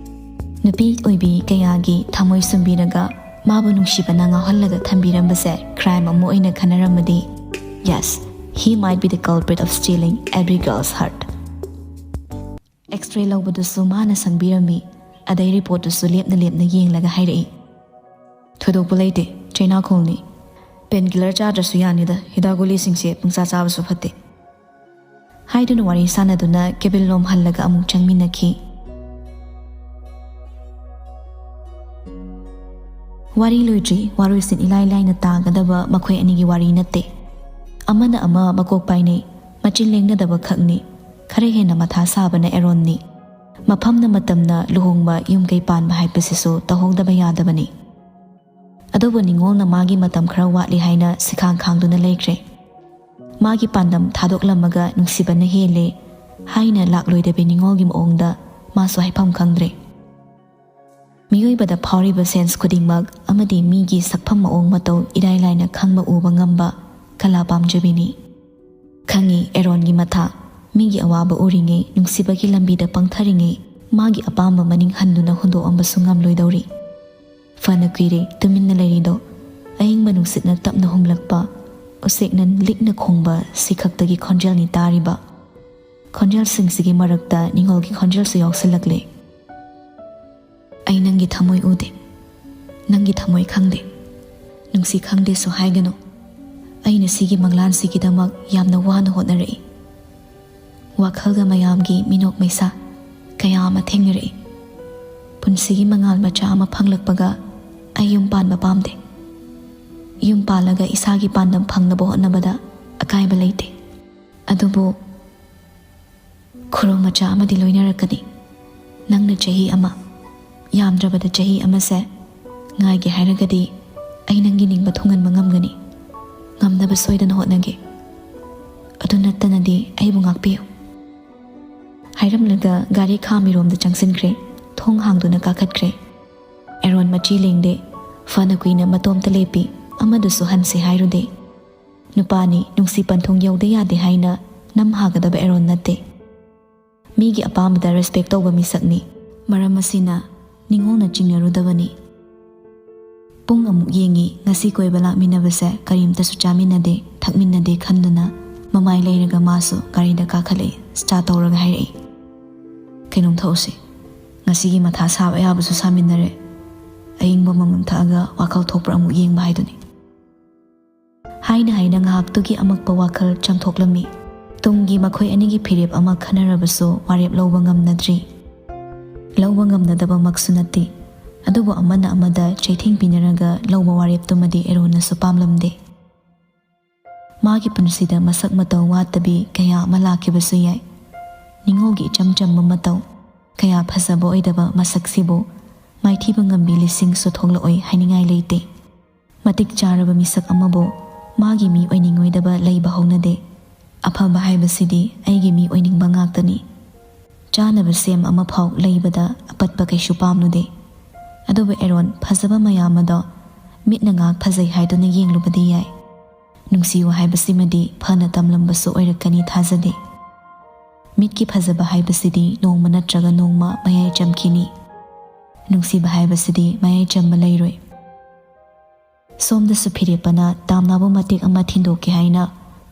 ꯅꯨꯄꯤ ꯑꯣꯏꯕꯤ ꯀꯌꯥꯒꯤ ꯊꯃꯣꯏ ꯁꯨꯝꯕꯤꯔꯒ ꯃꯥꯕꯨ ꯅꯨꯡꯁꯤꯕꯅ ꯉꯥꯎꯍꯜꯂꯒ ꯊꯝꯕꯤꯔꯝꯕꯁꯦ ꯀ꯭ꯔꯥꯏꯝ ꯑꯃ ꯑꯣꯏꯅ ꯈꯟꯅꯔꯝꯃꯗꯤ, yes, he might be the culprit of stealing every girl's heart꯫ ꯑꯦꯛꯁꯔꯦ ꯂꯧꯕꯗꯨꯁꯨ ꯃꯥꯅ ꯁꯪꯕꯤꯔꯝꯃꯤ꯫ ꯑꯗꯩ ꯔꯤꯄꯣꯔꯠꯇꯨꯁꯨ ꯂꯦꯞꯅ ꯂꯦꯞꯅ ꯌꯦꯡꯂꯒ ꯍꯥꯏꯔꯛꯏ, "ꯊꯣꯏꯗꯣꯛꯄ ꯂꯩꯇꯦ, ꯆꯩꯅꯥꯈꯣꯡꯅꯤ꯫ ꯄꯦꯟ ꯀꯤꯂꯔ ꯆꯥꯗ꯭ꯔꯁꯨ ꯌꯥꯅꯤꯗ, ꯍꯤꯗꯥꯛ ꯒꯨꯂꯤꯁꯤꯡꯁꯦ ꯄꯨꯡꯆꯥ ꯆꯥꯕꯁꯨ ꯐꯠꯇꯦ꯫" ꯍꯥꯏꯗꯨꯅ ꯋꯥꯔꯤ ꯁꯥꯟꯅꯗꯨꯅ ꯀꯦꯕꯤꯟ ꯂꯣꯝ ꯍꯜꯂꯒ ꯑꯃꯨꯛ ꯆꯪꯃꯤꯟꯅꯈꯤ꯫ ꯋꯥꯔꯤ ꯂꯣꯏꯗ꯭ꯔꯤ꯫ ꯋꯥꯔꯣꯏꯁꯤꯟ ꯏꯂꯥꯏ ꯂꯥꯏꯅ ꯇꯥꯒꯗꯕ ꯃꯈꯣꯏ ꯑꯅꯤꯒꯤ ꯋꯥꯔꯤ ꯅꯠꯇꯦ꯫ ꯑꯃꯅ ꯑꯃ ꯃꯀꯣꯛ ꯄꯥꯏꯅꯩ, ꯃꯆꯤꯟ ꯂꯦꯡꯅꯗꯕ ꯈꯛꯅꯤ꯫ ꯈꯔ ꯍꯦꯟꯅ ꯃꯊꯥ ꯁꯥꯕꯅ ꯑꯦꯔꯣꯟꯅꯤ꯫ ꯃꯐꯝꯅ ꯃꯇꯝꯅ ꯂꯨꯍꯣꯡꯕ, ꯌꯨꯝ ꯀꯩ ꯄꯥꯟꯕ ꯍꯥꯏꯕꯁꯤꯁꯨ ꯇꯧꯍꯧꯗꯕ ꯌꯥꯗꯕꯅꯤ꯫ ꯑꯗꯨꯕꯨ ꯅꯤꯉꯣꯜꯅ ꯃꯥꯒꯤ ꯃꯇꯝ ꯈꯔ ꯋꯥꯠꯂꯤ ꯍꯥꯏꯅ ꯁꯤꯈꯥꯡ ꯈꯥꯡꯗꯨꯅ ꯂꯩꯈ꯭ꯔꯦ꯫ ꯃꯥꯒꯤ ꯄꯥꯟꯗꯝ ꯊꯥꯗꯣꯛꯂꯝꯃꯒ ꯅꯨꯡꯁꯤꯕꯅ ꯍꯦꯜꯂꯦ ꯍꯥꯏꯅ ꯂꯥꯛꯂꯣꯏꯗꯕꯤ ꯅꯤꯉꯣꯜꯒꯤ ꯃꯑꯣꯡꯗ ꯃꯥꯁꯨ ꯍꯥꯏꯐꯝ ꯈꯪꯗ꯭ꯔꯦ꯫ ꯃꯤꯑꯣꯏꯕꯗ ꯐꯥꯎꯔꯤꯕ ꯁꯦꯟꯁ ꯈꯨꯗꯤꯡꯃꯛ ꯑꯃꯗꯤ ꯃꯤꯒꯤ ꯁꯛꯐꯝ ꯃꯑꯣꯡ ꯃꯇꯧ ꯏꯔꯥꯏ ꯂꯥꯏꯅ ꯈꯪꯕ ꯎꯕ ꯉꯝꯕ ꯀꯂꯥ ꯄꯥꯝꯖꯕꯤꯅꯤ꯫ ꯈꯪꯉꯤ ꯑꯦꯔꯣꯟꯒꯤ ꯃꯊꯥ꯫ ꯃꯤꯒꯤ ꯑꯋꯥꯕ ꯎꯔꯤꯉꯩ, ꯅꯨꯡꯁꯤꯕꯒꯤ ꯂꯝꯕꯤꯗ ꯄꯪꯊꯔꯤꯉꯩ, ꯃꯥꯒꯤ ꯑꯄꯥꯝꯕ ꯃꯅꯤꯡ ꯍꯟꯗꯨꯅ ꯍꯨꯟꯗꯣꯛꯑꯝꯕꯁꯨ ꯉꯝꯂꯣꯏꯗꯧꯔꯤ꯫ ꯐꯅ ꯀꯨꯏꯔꯦ ꯇꯨꯃꯤꯟꯅ ꯂꯩꯔꯤꯗꯣ꯫ ꯑꯏꯪꯕ ꯅꯨꯡꯁꯤꯠꯅ ꯇꯞꯅ ꯍꯨꯝꯂꯛꯄ, ꯎꯆꯦꯛꯅ ꯂꯤꯛꯅ ꯈꯣꯡꯕ ꯁꯤꯈꯛꯇꯒꯤ ꯈꯣꯟꯖꯦꯜꯅꯤ ꯇꯥꯔꯤꯕ꯫ ꯈꯣꯟꯖꯦꯜꯁꯤꯡꯁꯤꯒꯤ ꯃꯔꯛꯇ ꯅꯤꯡꯉꯣꯜꯒꯤ ꯈꯣꯟꯖꯦꯜꯁꯨ ꯌꯥꯎꯁꯤꯜꯂꯛꯂꯦ꯫ "ꯑꯩ ꯅꯪꯒꯤ ꯊꯃꯣꯏ ꯎꯗꯦ, ꯅꯪꯒꯤ ꯊꯃꯣꯏ ꯈꯪꯗꯦ꯫ ꯅꯨꯡꯁꯤ ꯈꯪꯗꯦꯁꯨ ꯍꯥꯏꯒꯅꯨ꯫ ꯑꯩꯅ ꯁꯤꯒꯤ ꯃꯪꯂꯥꯟꯁꯤꯒꯤꯗꯃꯛ ꯌꯥꯝꯅ ꯋꯥꯅ ꯍꯣꯠꯅꯔꯛꯏ꯫ ꯋꯥꯈꯜꯒ ꯃꯌꯥꯝꯒꯤ ꯃꯤꯅꯣꯛ ꯃꯩꯁꯥ ꯀꯌꯥ ꯑꯃ ꯊꯦꯡꯅꯔꯛꯏ꯫ ꯄꯨꯟꯁꯤꯒꯤ ꯃꯉꯥꯜ ꯃꯆꯥ ꯑꯃ ꯐꯪꯂꯛꯄꯒ ꯑꯩ ꯌꯨꯝ ꯄꯥꯟꯕ ꯄꯥꯝꯗꯦ꯫ ꯌꯨꯝ ꯄꯥꯜꯂꯒ ꯏꯁꯥꯒꯤ ꯄꯥꯟꯗꯝ ꯐꯪꯅꯕ ꯍꯣꯠꯅꯕꯗ ꯑꯀꯥꯏꯕ ꯂꯩꯇꯦ꯫ ꯑꯗꯨꯕꯨ ꯈꯨꯔꯧ ꯃꯆꯥ ꯑꯃꯗꯤ ꯂꯣꯏꯅꯔꯛꯀꯅꯤ꯫ ꯅꯪꯅ ꯆꯍꯤ ꯑꯃ, ꯌꯥꯝꯗ꯭ꯔꯕꯗ ꯆꯍꯤ ꯑꯃꯁꯦ ꯉꯥꯏꯒꯦ ꯍꯥꯏꯔꯒꯗꯤ ꯑꯩ ꯅꯪꯒꯤ ꯅꯤꯡꯕ ꯊꯨꯡꯍꯟꯕ ꯉꯝꯒꯅꯤ꯫ ꯉꯝꯅꯕ ꯁꯣꯏꯗꯅ ꯍꯣꯠꯅꯒꯦ꯫ ꯑꯗꯨ ꯅꯠꯇꯅꯗꯤ ꯑꯩꯕꯨ ꯉꯥꯛꯄꯤꯌꯨ꯫" ꯍꯥꯏꯔꯝꯂꯒ ꯒꯥꯔꯤ ꯈꯥꯝꯃꯤꯔꯣꯝꯗ ꯆꯪꯁꯤꯟꯈ꯭ꯔꯦ꯫ ꯊꯣꯡ ꯍꯥꯡꯗꯨꯅ ꯀꯥꯈꯠꯈ꯭ꯔꯦ꯫ ꯑꯦꯔꯣꯟ ꯃꯆꯤ ꯂꯦꯡꯗꯦ꯫ ꯐꯅ ꯀꯨꯏꯅ ꯃꯇꯣꯝꯇ ꯂꯦꯞꯄꯤ꯫ ꯑꯃꯗꯨꯁꯨ ꯍꯟꯁꯦ ꯍꯥꯏꯔꯨꯗꯦ꯫ ꯅꯨꯄꯥꯅꯤ, ꯅꯨꯡꯁꯤ ꯄꯟꯊꯨꯡ ꯌꯧꯗ ꯌꯥꯗꯦ ꯍꯥꯏꯅ ꯅꯝ ꯍꯥꯒꯗꯕ ꯑꯦꯔꯣꯟ ꯅꯠꯇꯦ꯫ ꯃꯤꯒꯤ ꯑꯄꯥꯝꯕꯗ ꯔꯦꯁꯄꯦꯛ ꯇꯧꯕ ꯃꯤꯁꯛꯅꯤ꯫ ꯃꯔꯝ ꯑꯁꯤꯅ ꯅꯤꯡꯉꯣꯜꯅ ꯆꯤꯡꯅꯔꯨꯗꯕꯅꯤ꯫ ꯄꯨꯡ ꯑꯃꯨꯛ ꯌꯦꯡꯉꯤ꯫ ꯉꯁꯤ ꯀꯣꯏꯕ ꯂꯥꯛꯃꯤꯟꯅꯕꯁꯦ ꯀꯔꯤꯝꯇꯁꯨ ꯆꯥꯃꯤꯟꯅꯗꯦ, ꯊꯛꯃꯤꯟꯅꯗꯦ ꯈꯟꯗꯨꯅ ꯃꯃꯥꯏ ꯂꯩꯔꯒ ꯃꯥꯁꯨ ꯒꯥꯔꯤꯗ ꯀꯥꯈꯠꯂꯛꯏ꯫ ꯁ꯭ꯇꯥꯔꯠ ꯇꯧꯔꯒ ꯍꯥꯏꯔꯛꯏ, "ꯀꯩꯅꯣꯝ ꯊꯛꯎꯁꯤ꯫ ꯉꯁꯤꯒꯤ ꯃꯊꯥ ꯁꯥꯕ ꯑꯌꯥꯕꯁꯨ ꯁꯥꯃꯤꯟꯅꯔꯦ꯫ ꯑꯏꯪꯕ ꯑꯃꯃꯝ ꯊꯛꯑꯒ ꯋꯥꯈꯜ ꯊꯣꯛꯄ꯭ꯔꯥ ꯑꯃꯨꯛ ꯌꯦꯡꯕ ꯍꯥꯏꯗꯨꯅꯤ꯫" ꯍꯥꯏꯅ ꯍꯥꯏꯅ ꯉꯥꯏꯍꯥꯛꯇꯨꯒꯤ ꯑꯃꯛꯄ ꯋꯥꯈꯜ ꯆꯝꯊꯣꯛꯂꯝꯃꯤ꯫ ꯇꯨꯡꯒꯤ ꯃꯈꯣꯏ ꯑꯅꯤꯒꯤ ꯐꯤꯔꯦꯞ ꯑꯃ ꯈꯟꯅꯔꯕꯁꯨ ꯋꯥꯔꯦꯞ ꯂꯧꯕ ꯉꯝꯅꯗ꯭ꯔꯤ꯫ ꯂꯧꯕ ꯉꯝꯅꯗꯕꯃꯛꯁꯨ ꯅꯠꯇꯦ, ꯑꯗꯨꯕꯨ ꯑꯃꯅ ꯑꯃꯗ ꯆꯩꯊꯦꯡ ꯄꯤꯅꯔꯒ ꯂꯧꯕ ꯋꯥꯔꯦꯞꯇꯨꯃꯗꯤ ꯑꯦꯔꯣꯟꯅꯁꯨ ꯄꯥꯝꯂꯝꯗꯦ꯫ ꯃꯥꯒꯤ ꯄꯨꯟꯁꯤꯗ ꯃꯁꯛ ꯃꯇꯧ ꯋꯥꯠꯇꯕꯤ ꯀꯌꯥ ꯑꯃ ꯂꯥꯛꯈꯤꯕꯁꯨ ꯌꯥꯏ꯫ ꯅꯤꯡꯉꯣꯜꯒꯤ ꯏꯆꯝ ꯆꯝꯕ ꯃꯇꯧ, ꯀꯌꯥ ꯐꯖꯕ ꯑꯣꯏꯗꯕ ꯃꯁꯛꯁꯤꯕꯨ ꯃꯥꯏꯊꯤꯕ ꯉꯝꯕꯤ ꯂꯤꯁꯤꯡꯁꯨ ꯊꯣꯛꯂꯛꯑꯣꯏ ꯍꯥꯏꯅꯤꯡꯉꯥꯏ ꯂꯩꯇꯦ꯫ ꯃꯇꯤꯛ ꯆꯥꯔꯕ ꯃꯤꯁꯛ ꯑꯃꯕꯨ ꯃꯥꯒꯤ ꯃꯤ ꯑꯣꯏꯅꯤꯡꯉꯣꯏꯗꯕ ꯂꯩꯕ ꯍꯧꯅꯗꯦ꯫ ꯑꯐꯕ ꯍꯥꯏꯕꯁꯤꯗꯤ ꯑꯩꯒꯤ ꯃꯤ ꯑꯣꯏꯅꯤꯡꯕ ꯉꯥꯛꯇꯅꯤ꯫ ꯆꯥꯅꯕ ꯁꯦꯝ ꯑꯃꯐꯥꯎ ꯂꯩꯕꯗ ꯑꯄꯠꯄ ꯀꯩꯁꯨ ꯄꯥꯝꯂꯨꯗꯦ꯫ ꯑꯗꯨꯕꯨ ꯑꯦꯔꯣꯟ ꯐꯖꯕ ꯃꯌꯥꯝ ꯑꯗꯣ ꯃꯤꯠꯅ ꯉꯥꯏꯍꯥꯛ ꯐꯖꯩ ꯍꯥꯏꯗꯨꯅ ꯌꯦꯡꯂꯨꯕꯗꯤ ꯌꯥꯏ꯫ ꯅꯨꯡꯁꯤꯌꯨ ꯍꯥꯏꯕꯁꯤꯃꯗꯤ ꯐꯅ ꯇꯝꯂꯝꯕꯁꯨ ꯑꯣꯏꯔꯛꯀꯅꯤ ꯊꯥꯖꯗꯦ꯫ ꯃꯤꯠꯀꯤ ꯐꯖꯕ ꯍꯥꯏꯕꯁꯤꯗꯤ ꯅꯣꯡꯃ ꯅꯠꯇ꯭ꯔꯒ ꯅꯣꯡꯃ ꯃꯌꯥꯏ ꯆꯝꯈꯤꯅꯤ꯫ ꯅꯨꯡꯁꯤꯕ ꯍꯥꯏꯕꯁꯤꯗꯤ ꯃꯌꯥꯏ ꯆꯝꯕ ꯂꯩꯔꯣꯏ꯫ ꯁꯣꯝꯗꯁꯨ ꯐꯤꯔꯦꯞꯄꯅ ꯇꯥꯝꯅꯥꯕꯨ ꯃꯇꯦꯛ ꯑꯃ ꯊꯤꯟꯗꯣꯛꯀꯦ ꯍꯥꯏꯅ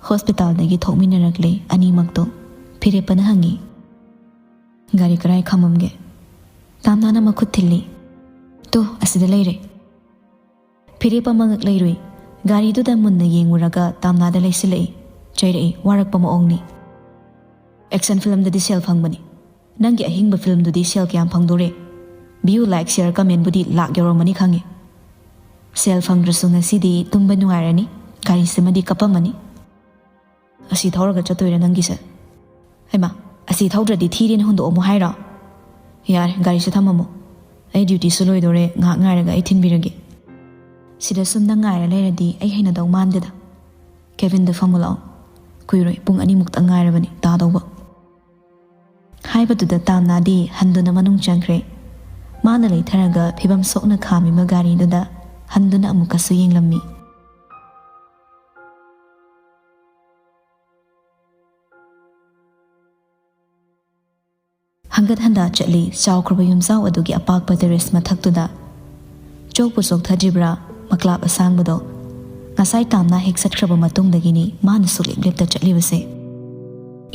ꯍꯣꯁꯄꯤꯇꯥꯜꯗꯒꯤ ꯊꯣꯛꯃꯤꯟꯅꯔꯛꯂꯦ꯫ ꯑꯅꯤꯃꯛꯇꯣ ꯐꯤꯔꯦꯞꯄꯅ ꯍꯪꯉꯤ, "ꯒꯥꯔꯤ ꯀꯔꯥꯏ ꯈꯥꯝꯃꯝꯒꯦ?" ꯇꯥꯝꯅꯥꯅ ꯃꯈꯨꯠ ꯊꯤꯜꯂꯤ꯫ "ꯇꯣ, ꯑꯁꯤꯗ ꯂꯩꯔꯦ꯫" ꯐꯤꯔꯦꯞꯄ ꯃꯉꯛ ꯂꯩꯔꯨꯏ꯫ ꯒꯥꯔꯤꯗꯨꯗ ꯃꯨꯟꯅ ꯌꯦꯡꯉꯨꯔꯒ ꯇꯥꯝꯅꯥꯗ ꯂꯩꯁꯤꯜꯂꯛꯏ꯫ ꯆꯩꯔꯛꯏ, ꯋꯥꯔꯛꯄ ꯃꯑꯣꯡꯅꯤ꯫ "ꯑꯦꯛꯁꯟ ꯐꯤꯂꯝꯗꯗꯤ ꯁꯦꯜ ꯐꯪꯕꯅꯤ꯫ ꯅꯪꯒꯤ ꯑꯍꯤꯡꯕ ꯐꯤꯂꯝꯗꯨꯗꯤ ꯁꯦꯜ ꯀꯌꯥꯝ ꯐꯪꯗꯣꯔꯦ? ꯚ꯭ꯌꯨ, ꯂꯥꯏꯛ, ꯁꯤꯌꯔ, ꯀꯃꯦꯟꯕꯨꯗꯤ ꯂꯥꯛ ꯌꯧꯔꯝꯃꯅꯤ ꯈꯪꯉꯦ꯫ ꯁꯦꯜ ꯐꯪꯗ꯭ꯔꯁꯨ ꯉꯁꯤꯗꯤ ꯇꯨꯝꯕ ꯅꯨꯡꯉꯥꯏꯔꯅꯤ꯫ ꯒꯥꯔꯤꯁꯤꯃꯗꯤ ꯀꯞꯄꯝꯃꯅꯤ꯫" "ꯑꯁꯤ ꯊꯧꯔꯒ ꯆꯠꯇꯣꯏꯔꯥ ꯅꯪꯒꯤꯁꯦ?" "ꯍꯩꯃꯥ, ꯑꯁꯤ ꯊꯧꯗ꯭ꯔꯗꯤ ꯊꯤꯔꯦꯅ ꯍꯨꯟꯗꯣꯛꯑꯝꯃꯣ ꯍꯥꯏꯔꯣ?" "ꯌꯥꯔꯦ, ꯒꯥꯔꯤꯁꯦ ꯊꯝꯃꯝꯃꯣ꯫ ꯑꯩ ꯗ꯭ꯌꯨꯇꯤꯁꯨ ꯂꯣꯏꯗꯣꯔꯦ, ꯉꯥꯏꯍꯥꯛ ꯉꯥꯏꯔꯒ ꯑꯩ ꯊꯤꯟꯕꯤꯔꯒꯦ꯫" "ꯁꯤꯗ ꯁꯨꯝ ꯅꯪ ꯉꯥꯏꯔ ꯂꯩꯔꯗꯤ ꯑꯩ ꯍꯩꯅꯗꯧ ꯃꯥꯟꯗꯦꯗ꯫ ꯀꯦꯕꯤꯟꯗ ꯐꯝꯃꯨ ꯂꯥꯛꯑꯣ꯫ ꯀꯨꯏꯔꯣꯏ, ꯄꯨꯡ ꯑꯅꯤꯃꯨꯛꯇ ꯉꯥꯏꯔꯕꯅꯤ ꯇꯥꯗꯧꯕ꯫" ꯍꯥꯏꯕꯗꯨꯗ ꯇꯥꯝꯅꯥꯗꯤ ꯍꯟꯗꯨꯅ ꯃꯅꯨꯡ ꯆꯪꯈ꯭ꯔꯦ꯫ ꯃꯥꯅ ꯂꯩꯊꯔꯒ ꯐꯤꯕꯝ ꯁꯣꯛꯅ ꯈꯥꯝꯃꯤꯕ ꯒꯥꯔꯤꯗꯨꯗ ꯍꯟꯗꯨꯅ ꯑꯃꯨꯛꯀꯁꯨ ꯌꯦꯡꯂꯝꯃꯤ꯫ ꯍꯟꯒꯠ ꯍꯟꯗ ꯆꯠꯂꯤ꯫ ꯆꯥꯎꯈ꯭ꯔꯕ ꯌꯨꯝꯖꯥꯎ ꯑꯗꯨꯒꯤ ꯑꯄꯥꯛꯄ ꯇꯦꯔꯦꯁ ꯃꯊꯛꯇꯨꯗ꯫ ꯆꯣꯛꯄꯨ ꯆꯣꯛꯊꯗ꯭ꯔꯤꯕ꯭ꯔꯥ? ꯃꯀ꯭ꯂꯥꯞ ꯑꯁꯥꯡꯕꯗꯣ꯫ ꯉꯁꯥꯏ ꯇꯥꯝꯅꯥ ꯍꯦꯛ ꯆꯠꯈ꯭ꯔꯕ ꯃꯇꯨꯡꯗꯒꯤꯅꯤ ꯃꯥꯅ ꯁꯨꯛꯂꯦꯞ ꯂꯦꯞꯇ ꯆꯠꯂꯤꯕꯁꯦ꯫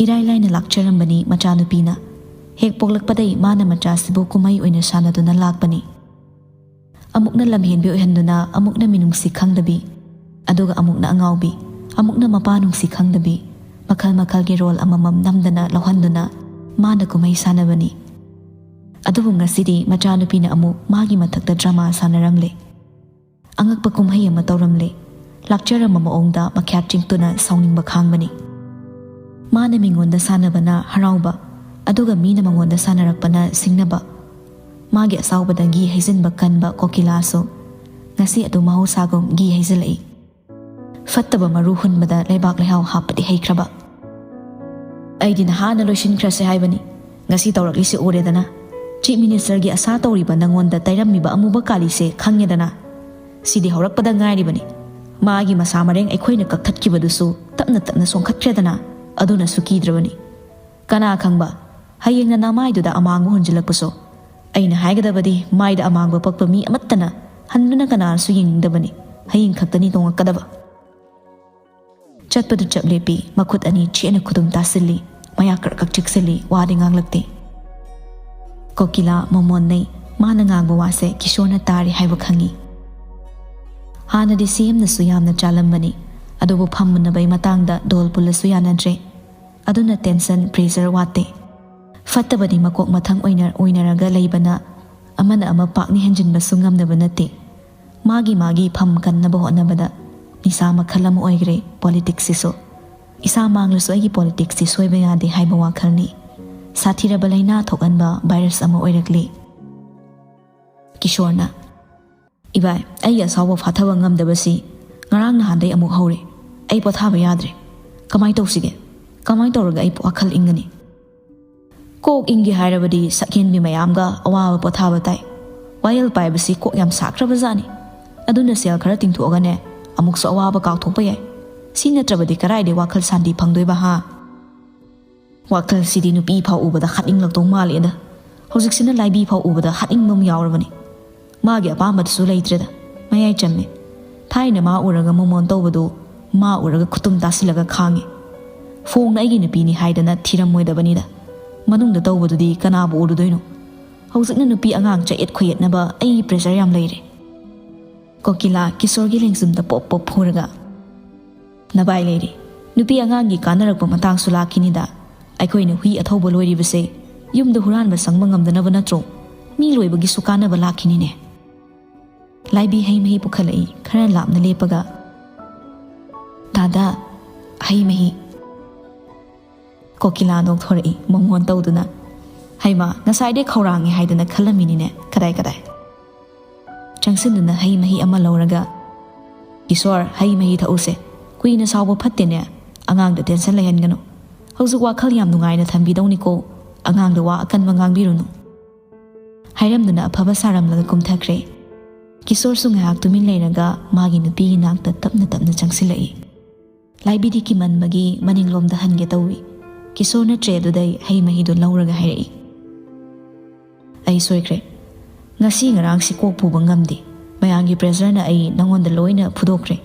ꯏꯔꯥꯏ ꯂꯥꯏꯅ ꯂꯥꯛꯆꯔꯝꯕꯅꯤ ꯃꯆꯥꯅꯨꯄꯤꯅ꯫ ꯍꯦꯛ ꯄꯣꯛꯂꯛꯄꯗꯩ ꯃꯥꯅ ꯃꯆꯥꯁꯤꯕꯨ ꯀꯨꯝꯍꯩ ꯑꯣꯏꯅ ꯁꯥꯟꯅꯗꯨꯅ ꯂꯥꯛꯄꯅꯤ꯫ ꯑꯃꯨꯛꯅ ꯂꯝꯍꯦꯟꯕꯤ ꯑꯣꯏꯍꯟꯗꯨꯅ, ꯑꯃꯨꯛꯅ ꯃꯤꯅꯨꯡꯁꯤ ꯈꯪꯗꯕꯤ, ꯑꯗꯨꯒ ꯑꯃꯨꯛꯅ ꯑꯉꯥꯎꯕꯤ, ꯑꯃꯨꯛꯅ ꯃꯄꯥ ꯅꯨꯡꯁꯤ ꯈꯪꯗꯕꯤ, ꯃꯈꯜ ꯃꯈꯜꯒꯤ ꯔꯣꯜ ꯑꯃꯃꯝ ꯅꯝꯗꯅ ꯂꯧꯍꯟꯗꯨꯅ ꯃꯥꯅ ꯀꯨꯝꯍꯩ ꯁꯥꯟꯅꯕꯅꯤ꯫ ꯑꯗꯨꯕꯨ ꯉꯁꯤꯗꯤ ꯃꯆꯥꯅꯨꯄꯤꯅ ꯑꯃꯨꯛ ꯃꯥꯒꯤ ꯃꯊꯛꯇ ꯗ꯭ꯔꯃꯥ ꯁꯥꯟꯅꯔꯝꯂꯦ꯫ ꯑꯉꯛꯄ ꯀꯨꯝꯍꯩ ꯑꯃ ꯇꯧꯔꯝꯂꯦ꯫ ꯂꯥꯛꯆꯔꯝꯕ ꯃꯑꯣꯡꯗ ꯃꯈ꯭ꯌꯥꯠ ꯆꯤꯡꯇꯨꯅ ꯁꯥꯎꯅꯤꯡꯕ ꯈꯥꯡꯕꯅꯤ꯫ ꯃꯥꯅ ꯃꯤꯉꯣꯟꯗ ꯁꯥꯟꯅꯕꯅ ꯍꯔꯥꯎꯕ, ꯑꯗꯨꯒ ꯃꯤꯅ ꯃꯉꯣꯟꯗ ꯁꯥꯟꯅꯔꯛꯄꯅ ꯁꯤꯡꯅꯕ꯫ ꯃꯥꯒꯤ ꯑꯁꯥꯎꯕꯗ ꯘꯤ ꯍꯩꯖꯤꯟꯕ ꯀꯟꯕ ꯀꯣꯀꯤꯂꯥꯁꯨ ꯉꯁꯤ ꯑꯗꯨ ꯃꯍꯧꯁꯥꯒꯨꯝ ꯘꯤ ꯍꯩꯖꯤꯜꯂꯛꯏ꯫ ꯐꯠꯇꯕ ꯃꯔꯨ ꯍꯨꯟꯕꯗ ꯂꯩꯕꯥꯛ ꯂꯩꯍꯥꯎ ꯍꯥꯞꯄꯗꯤ ꯍꯩꯈ꯭ꯔꯕ꯫ "ꯑꯩꯗꯤ ꯅꯍꯥꯟꯅ ꯂꯣꯏꯁꯤꯟꯈ꯭ꯔꯁꯦ ꯍꯥꯏꯕꯅꯤ꯫ ꯉꯁꯤ ꯇꯧꯔꯛꯂꯤꯁꯤ ꯎꯔꯦꯗꯅ꯫ ꯆꯤꯐ ꯃꯤꯅꯤꯁꯇꯔꯒꯤ ꯑꯁꯥ ꯇꯧꯔꯤꯕ ꯅꯉꯣꯟꯗ ꯇꯩꯔꯝꯃꯤꯕ ꯑꯃꯨꯕ ꯀꯥꯂꯤꯁꯦ ꯈꯪꯉꯦꯗꯅ꯫ ꯁꯤꯗꯤ ꯍꯧꯔꯛꯄꯗ ꯉꯥꯏꯔꯤꯕꯅꯤ꯫ ꯃꯥꯒꯤ ꯃꯁꯥ ꯃꯔꯦꯡ ꯑꯩꯈꯣꯏꯅ ꯀꯛꯊꯠꯈꯤꯕꯗꯨꯁꯨ ꯇꯞꯅ ꯇꯞꯅ ꯁꯣꯟꯈꯠꯈ꯭ꯔꯦꯗꯅ꯫ ꯑꯗꯨꯅꯁꯨ ꯀꯤꯗ꯭ꯔꯕꯅꯤ꯫ ꯀꯅꯥ ꯈꯪꯕ, ꯍꯌꯦꯡꯅ ꯅꯃꯥꯏꯗꯨꯗ ꯑꯃꯥꯡꯕ ꯍꯣꯟꯖꯤꯜꯂꯛꯄꯁꯨ꯫ ꯑꯩꯅ ꯍꯥꯏꯒꯗꯕꯗꯤ, ꯃꯥꯏꯗ ꯑꯃꯥꯡꯕ ꯄꯛꯄ ꯃꯤ ꯑꯃꯠꯇꯅ ꯍꯟꯗꯨꯅ ꯀꯅꯥꯁꯨ ꯌꯦꯡꯅꯤꯡꯗꯕꯅꯤ꯫ ꯍꯌꯦꯡ ꯈꯛꯇꯅꯤ ꯇꯣꯡꯉꯛꯀꯗꯕ꯫ ꯆꯠꯄꯗꯨ ꯆꯞ ꯂꯦꯞꯄꯤ, ꯃꯈꯨꯠ ꯑꯅꯤ ꯆꯦꯠꯅ ꯈꯨꯗꯨꯝ ꯇꯥꯁꯤꯜꯂꯤ, ꯃꯌꯥ ꯀ꯭ꯔꯛ ꯀ꯭ꯔꯛ ꯆꯤꯛꯁꯤꯜꯂꯤ, ꯋꯥꯗꯤ ꯉꯥꯡꯂꯛꯇꯦ꯫ ꯀꯣꯀꯤꯂꯥ ꯃꯣꯃꯣꯟ ꯅꯩ, ꯃꯥꯅ ꯉꯥꯡꯕ ꯋꯥꯁꯦ ꯀꯤꯁꯣꯔꯅ ꯇꯥꯔꯤ ꯍꯥꯏꯕ ꯈꯪꯏ꯫ ꯍꯥꯟꯅꯗꯤ ꯁꯤ ꯑꯦꯝꯅꯁꯨ ꯌꯥꯝꯅ ꯆꯥꯂꯝꯕꯅꯤ, ꯑꯗꯨꯕꯨ ꯐꯝꯃꯨꯟꯅꯕꯩ ꯃꯇꯥꯡꯗ ꯗꯣꯜ ꯄꯨꯜꯂꯁꯨ ꯌꯥꯅꯗ꯭ꯔꯦ꯫ ꯑꯗꯨꯅ ꯇꯦꯟꯁꯟ, ꯄ꯭ꯔꯦꯁꯔ ꯋꯥꯠꯇꯦ꯫ ꯐꯠꯇꯕꯗꯤ ꯃꯀꯣꯛ ꯃꯊꯪ ꯑꯣꯏꯅ ꯑꯣꯏꯅꯔꯒ ꯂꯩꯕꯅ ꯑꯃꯅ ꯑꯃ ꯄꯥꯛꯅ ꯍꯦꯟꯖꯤꯟꯕꯁꯨ ꯉꯝꯗꯕ ꯅꯠꯇꯦ꯫ ꯃꯥꯒꯤ ꯃꯥꯒꯤ ꯐꯝ ꯀꯟꯅꯕ ꯍꯣꯠꯅꯕꯗ ꯅꯤꯁꯥ ꯃꯈꯜ ꯑꯃ ꯑꯣꯏꯈ꯭ꯔꯦ ꯄꯣꯂꯤꯇꯤꯛꯁꯁꯤꯁꯨ꯫ ꯏꯁꯥ ꯃꯥꯡꯂꯁꯨ ꯑꯩꯒꯤ ꯄꯣꯂꯤꯇꯤꯛꯁꯁꯤ ꯁꯣꯏꯕ ꯌꯥꯗꯦ ꯍꯥꯏꯕ ꯋꯥꯈꯜꯅꯤ꯫ ꯁꯥꯊꯤꯔꯕ ꯂꯥꯏꯅꯥ ꯊꯣꯛꯍꯟꯕ ꯚꯥꯏꯔꯁ ꯑꯃ ꯑꯣꯏꯔꯛꯂꯤ꯫ ꯀꯤꯁꯣꯔꯅ, "ꯏꯕꯥꯏ, ꯑꯩꯒꯤ ꯑꯁꯥꯎꯕ ꯐꯥꯊꯕ ꯉꯝꯗꯕꯁꯤ ꯉꯔꯥꯡ ꯅꯍꯥꯟꯗꯩ ꯑꯃꯨꯛ ꯍꯧꯔꯦ꯫ ꯑꯩ ꯄꯣꯊꯥꯕ ꯌꯥꯗ꯭ꯔꯦ꯫ ꯀꯃꯥꯏ ꯇꯧꯁꯤꯒꯦ? ꯀꯃꯥꯏ ꯇꯧꯔꯒ ꯑꯩ ꯋꯥꯈꯜ ꯏꯪꯒꯅꯤ?" ꯀꯣꯛ ꯏꯪꯒꯦ ꯍꯥꯏꯔꯕꯗꯤ ꯁꯛꯍꯦꯟꯕꯤ ꯃꯌꯥꯝꯒ ꯑꯋꯥꯕ ꯄꯣꯊꯥꯕ ꯇꯥꯏ꯫ ꯋꯥꯌꯦꯜ ꯄꯥꯏꯕꯁꯤ ꯀꯣꯛ ꯌꯥꯝ ꯁꯥꯈ꯭ꯔꯕꯖꯥꯠꯅꯤ꯫ ꯑꯗꯨꯅ ꯁꯦꯜ ꯈꯔ ꯇꯤꯡꯊꯣꯛꯑꯒꯅꯦ, ꯑꯃꯨꯛꯁꯨ ꯑꯋꯥꯕ ꯀꯥꯎꯊꯣꯛꯄ ꯌꯥꯏ꯫ ꯁꯤ ꯅꯠꯇ꯭ꯔꯕꯗꯤ ꯀꯗꯥꯏꯗꯩ ꯋꯥꯈꯜ ꯁꯥꯟꯇꯤ ꯐꯪꯗꯣꯏꯕ, ꯍꯥ? ꯋꯥꯈꯜꯁꯤꯗꯤ ꯅꯨꯄꯤ ꯐꯥꯎ ꯎꯕꯗ ꯍꯥꯠꯅꯤꯡꯂꯛꯇꯧ ꯃꯥꯜꯂꯦꯗ꯫ ꯍꯧꯖꯤꯛꯁꯤꯅ ꯂꯥꯏꯕꯤ ꯐꯥꯎ ꯎꯕꯗ ꯍꯥꯠꯅꯤꯡꯕ ꯑꯃ ꯌꯥꯎꯔꯕꯅꯤ꯫ ꯃꯥꯒꯤ ꯑꯄꯥꯝꯕꯗꯨꯁꯨ ꯂꯩꯇ꯭ꯔꯦꯗ꯫ ꯃꯌꯥꯏ ꯆꯝꯃꯦ꯫ ꯊꯥꯏꯅ ꯃꯥ ꯎꯔꯒ ꯃꯣꯃꯣꯟ ꯇꯧꯕꯗꯨ ꯃꯥ ꯎꯔꯒ ꯈꯨꯇꯨꯝ ꯇꯥꯁꯤꯜꯂꯒ ꯈꯥꯡꯉꯤ꯫ ꯐꯣꯡꯅ ꯑꯩꯒꯤ ꯅꯨꯄꯤꯅꯤ ꯍꯥꯏꯗꯅ ꯊꯤꯔꯝꯃꯣꯏꯗꯕꯅꯤꯗ꯫ ꯃꯅꯨꯡꯗ ꯇꯧꯕꯗꯨꯗꯤ ꯀꯅꯥꯕꯨ ꯎꯔꯨꯗꯣꯏꯅꯣ? ꯍꯧꯖꯤꯛꯅ ꯅꯨꯄꯤ ꯑꯉꯥꯡ ꯆꯌꯦꯠ ꯈꯣꯏꯌꯦꯠꯅꯕ ꯑꯩ ꯄ꯭ꯔꯦꯁꯔ ꯌꯥꯝ ꯂꯩꯔꯦ꯫ ꯀꯣꯀꯤꯂꯥ ꯀꯤꯁꯣꯔꯒꯤ ꯂꯦꯡꯖꯨꯝꯗ ꯄꯣꯞ ꯄꯣꯞ ꯐꯨꯔꯒ, "ꯅꯕꯥꯏ ꯂꯩꯔꯤ꯫ ꯅꯨꯄꯤ ꯑꯉꯥꯡꯒꯤ ꯀꯥꯟꯅꯔꯛꯄ ꯃꯇꯥꯡꯁꯨ ꯂꯥꯛꯈꯤꯅꯤꯗ꯫ ꯑꯩꯈꯣꯏꯅ ꯍꯨꯏ ꯑꯊꯧꯕ ꯂꯣꯏꯔꯤꯕꯁꯦ ꯌꯨꯝꯗ ꯍꯨꯔꯥꯟꯕ ꯆꯪꯕ ꯉꯝꯗꯅꯕ ꯅꯠꯇ꯭ꯔꯣ? ꯃꯤ ꯂꯣꯏꯕꯒꯤꯁꯨ ꯀꯥꯟꯅꯕ ꯂꯥꯛꯈꯤꯅꯤꯅꯦ꯫" ꯂꯥꯏꯕꯤ ꯍꯩ ꯃꯍꯤ ꯄꯨꯈꯠꯂꯛꯏ, ꯈꯔ ꯂꯥꯞꯅ ꯂꯦꯞꯄꯒ, "ꯗꯥꯗꯥ, ꯍꯩ ꯃꯍꯤ꯫" ꯀꯣꯀꯤꯂꯥ ꯅꯣꯛꯊꯣꯔꯛꯏ, ꯃꯣꯃꯣꯟ ꯇꯧꯗꯨꯅ꯫ "ꯍꯩꯃꯥ, ꯉꯁꯥꯏꯗꯩ ꯈꯧꯔꯥꯡꯉꯦ ꯍꯥꯏꯗꯅ ꯈꯜꯂꯝꯃꯤꯅꯤꯅꯦ꯫ ꯀꯗꯥꯏ, ꯀꯗꯥꯏ?" ꯆꯪꯁꯤꯟꯗꯨꯅ ꯍꯩ ꯃꯍꯤ ꯑꯃ ꯂꯧꯔꯒ, "ꯀꯤꯁꯣꯔ, ꯍꯩ ꯃꯍꯤ ꯊꯛꯎꯁꯦ꯫ ꯀꯨꯏꯅ ꯁꯥꯎꯕ ꯐꯠꯇꯦꯅꯦ꯫ ꯑꯉꯥꯡꯗ ꯇꯦꯟꯁꯟ ꯂꯩꯍꯟꯒꯅꯨ꯫ ꯍꯧꯖꯤꯛ ꯋꯥꯈꯜ ꯌꯥꯝ ꯅꯨꯡꯉꯥꯏꯅ ꯊꯝꯕꯤꯗꯧꯅꯤꯀꯣ꯫ ꯑꯉꯥꯡꯗ ꯋꯥ ꯑꯀꯟꯕ ꯉꯥꯡꯕꯤꯔꯨꯅꯨ꯫" ꯍꯥꯏꯔꯝꯗꯨꯅ ꯑꯐꯕ ꯁꯥꯔꯝꯂꯒ ꯀꯨꯝꯊꯈ꯭ꯔꯦ꯫ ꯀꯤꯁꯣꯔꯁꯨ ꯉꯥꯏꯍꯥꯛ ꯇꯨꯃꯤꯟ ꯂꯩꯔꯒ ꯃꯥꯒꯤ ꯅꯨꯄꯤꯒꯤ ꯅꯥꯛꯇ ꯇꯞꯅ ꯇꯞꯅ ꯆꯪꯁꯤꯜꯂꯛꯏ꯫ ꯂꯥꯏꯕꯤꯗꯤ ꯀꯤꯃꯟꯕꯒꯤ ꯃꯅꯤꯡꯂꯣꯝꯗ ꯍꯟꯒꯦ ꯇꯧꯏ꯫ ꯀꯤꯁꯣꯔꯅ ꯇ꯭ꯔꯦꯗꯨꯗꯩ ꯍꯩ ꯃꯍꯤꯗꯨ ꯂꯧꯔꯒ ꯍꯥꯏꯔꯛꯏ, "ꯑꯩ ꯁꯣꯏꯈ꯭ꯔꯦ꯫ ꯉꯁꯤ ꯉꯔꯥꯡꯁꯤ ꯀꯣꯛ ꯄꯨꯕ ꯉꯝꯗꯦ꯫ ꯃꯌꯥꯝꯒꯤ pressureꯅ ꯑꯩ ꯅꯉꯣꯟꯗ ꯂꯣꯏꯅ ꯐꯨꯗꯣꯛꯈ꯭ꯔꯦ꯫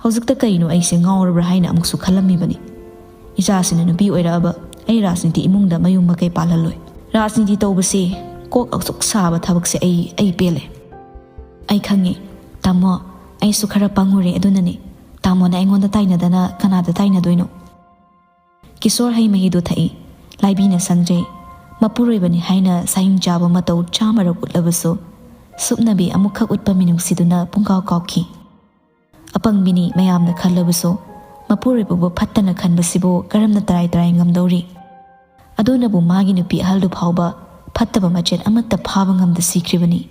ꯍꯧꯖꯤꯛꯇ ꯀꯩꯅꯣ ꯑꯩꯁꯦ ꯉꯥꯎꯔꯕ꯭ꯔꯥ ꯍꯥꯏꯅ ꯑꯃꯨꯛꯁꯨ ꯈꯜꯂꯝꯃꯤꯕꯅꯤ꯫ ꯏꯆꯥꯁꯤꯅ ꯅꯨꯄꯤ ꯑꯣꯏꯔꯛꯑꯕ ꯑꯩ ꯔꯥꯖꯅꯤꯇꯤ ꯏꯃꯨꯡꯗ ꯃꯌꯨꯝ ꯃꯀꯩ ꯄꯥꯜꯍꯜꯂꯣꯏ꯫ ꯔꯥꯖꯅꯤꯇꯤ ꯇꯧꯕꯁꯦ, ꯀꯣꯛ ꯑꯁꯨꯛ ꯁꯥꯕ ꯊꯕꯛꯁꯦ ꯑꯩ, ꯑꯩ ꯄꯦꯜꯂꯦ꯫ ꯑꯩ ꯈꯪꯉꯦ, ꯇꯥꯃꯣ, ꯑꯩꯁꯨ ꯈꯔ ꯄꯪꯉꯨꯔꯦ, ꯑꯗꯨꯅꯅꯦ꯫ ꯇꯥꯃꯣꯅ ꯑꯩꯉꯣꯟꯗ ꯇꯥꯏꯅꯗꯅ ꯀꯅꯥꯗ ꯇꯥꯏꯅꯗꯣꯏꯅꯣ? ꯀꯤꯁꯣꯔ ꯍꯩ ꯃꯍꯤꯗꯨ ꯊꯛꯏ꯫ ꯂꯥꯏꯕꯤꯅ ꯁꯪꯖꯩ꯫ ꯃꯄꯨꯔꯣꯏꯕꯅꯤ ꯍꯥꯏꯅ ꯁꯍꯤꯡ ꯆꯥꯕ ꯃꯇꯧ ꯆꯥꯝꯃꯔꯛ ꯎꯠꯂꯕꯁꯨ, ꯁꯨꯞꯅꯕꯤ ꯑꯃꯨꯛꯈꯛ ꯎꯠꯄ ꯃꯤꯅꯨꯡꯁꯤꯗꯨꯅ ꯄꯨꯡꯀꯥꯎ ꯀꯥꯎꯈꯤ꯫ ꯑꯄꯪꯕꯤꯅꯤ ꯃꯌꯥꯝꯅ ꯈꯜꯂꯕꯁꯨ, ꯃꯄꯨꯔꯣꯏꯕꯕꯨ ꯐꯠꯇꯅ ꯈꯟꯕꯁꯤꯕꯨ ꯀꯔꯝꯅ ꯇꯔꯥꯏ ꯇꯔꯥꯏ ꯉꯝꯗꯧꯔꯤ? ꯑꯗꯨꯅꯕꯨ ꯃꯥꯒꯤ ꯅꯨꯄꯤ ꯑꯍꯜꯗꯨ ꯐꯥꯎꯕ ꯐꯠꯇꯕ ꯃꯆꯦꯠ ꯑꯃꯠꯇ ꯐꯥꯕ ꯉꯝꯗ ꯁꯤꯈ꯭ꯔꯤꯕꯅꯤ꯫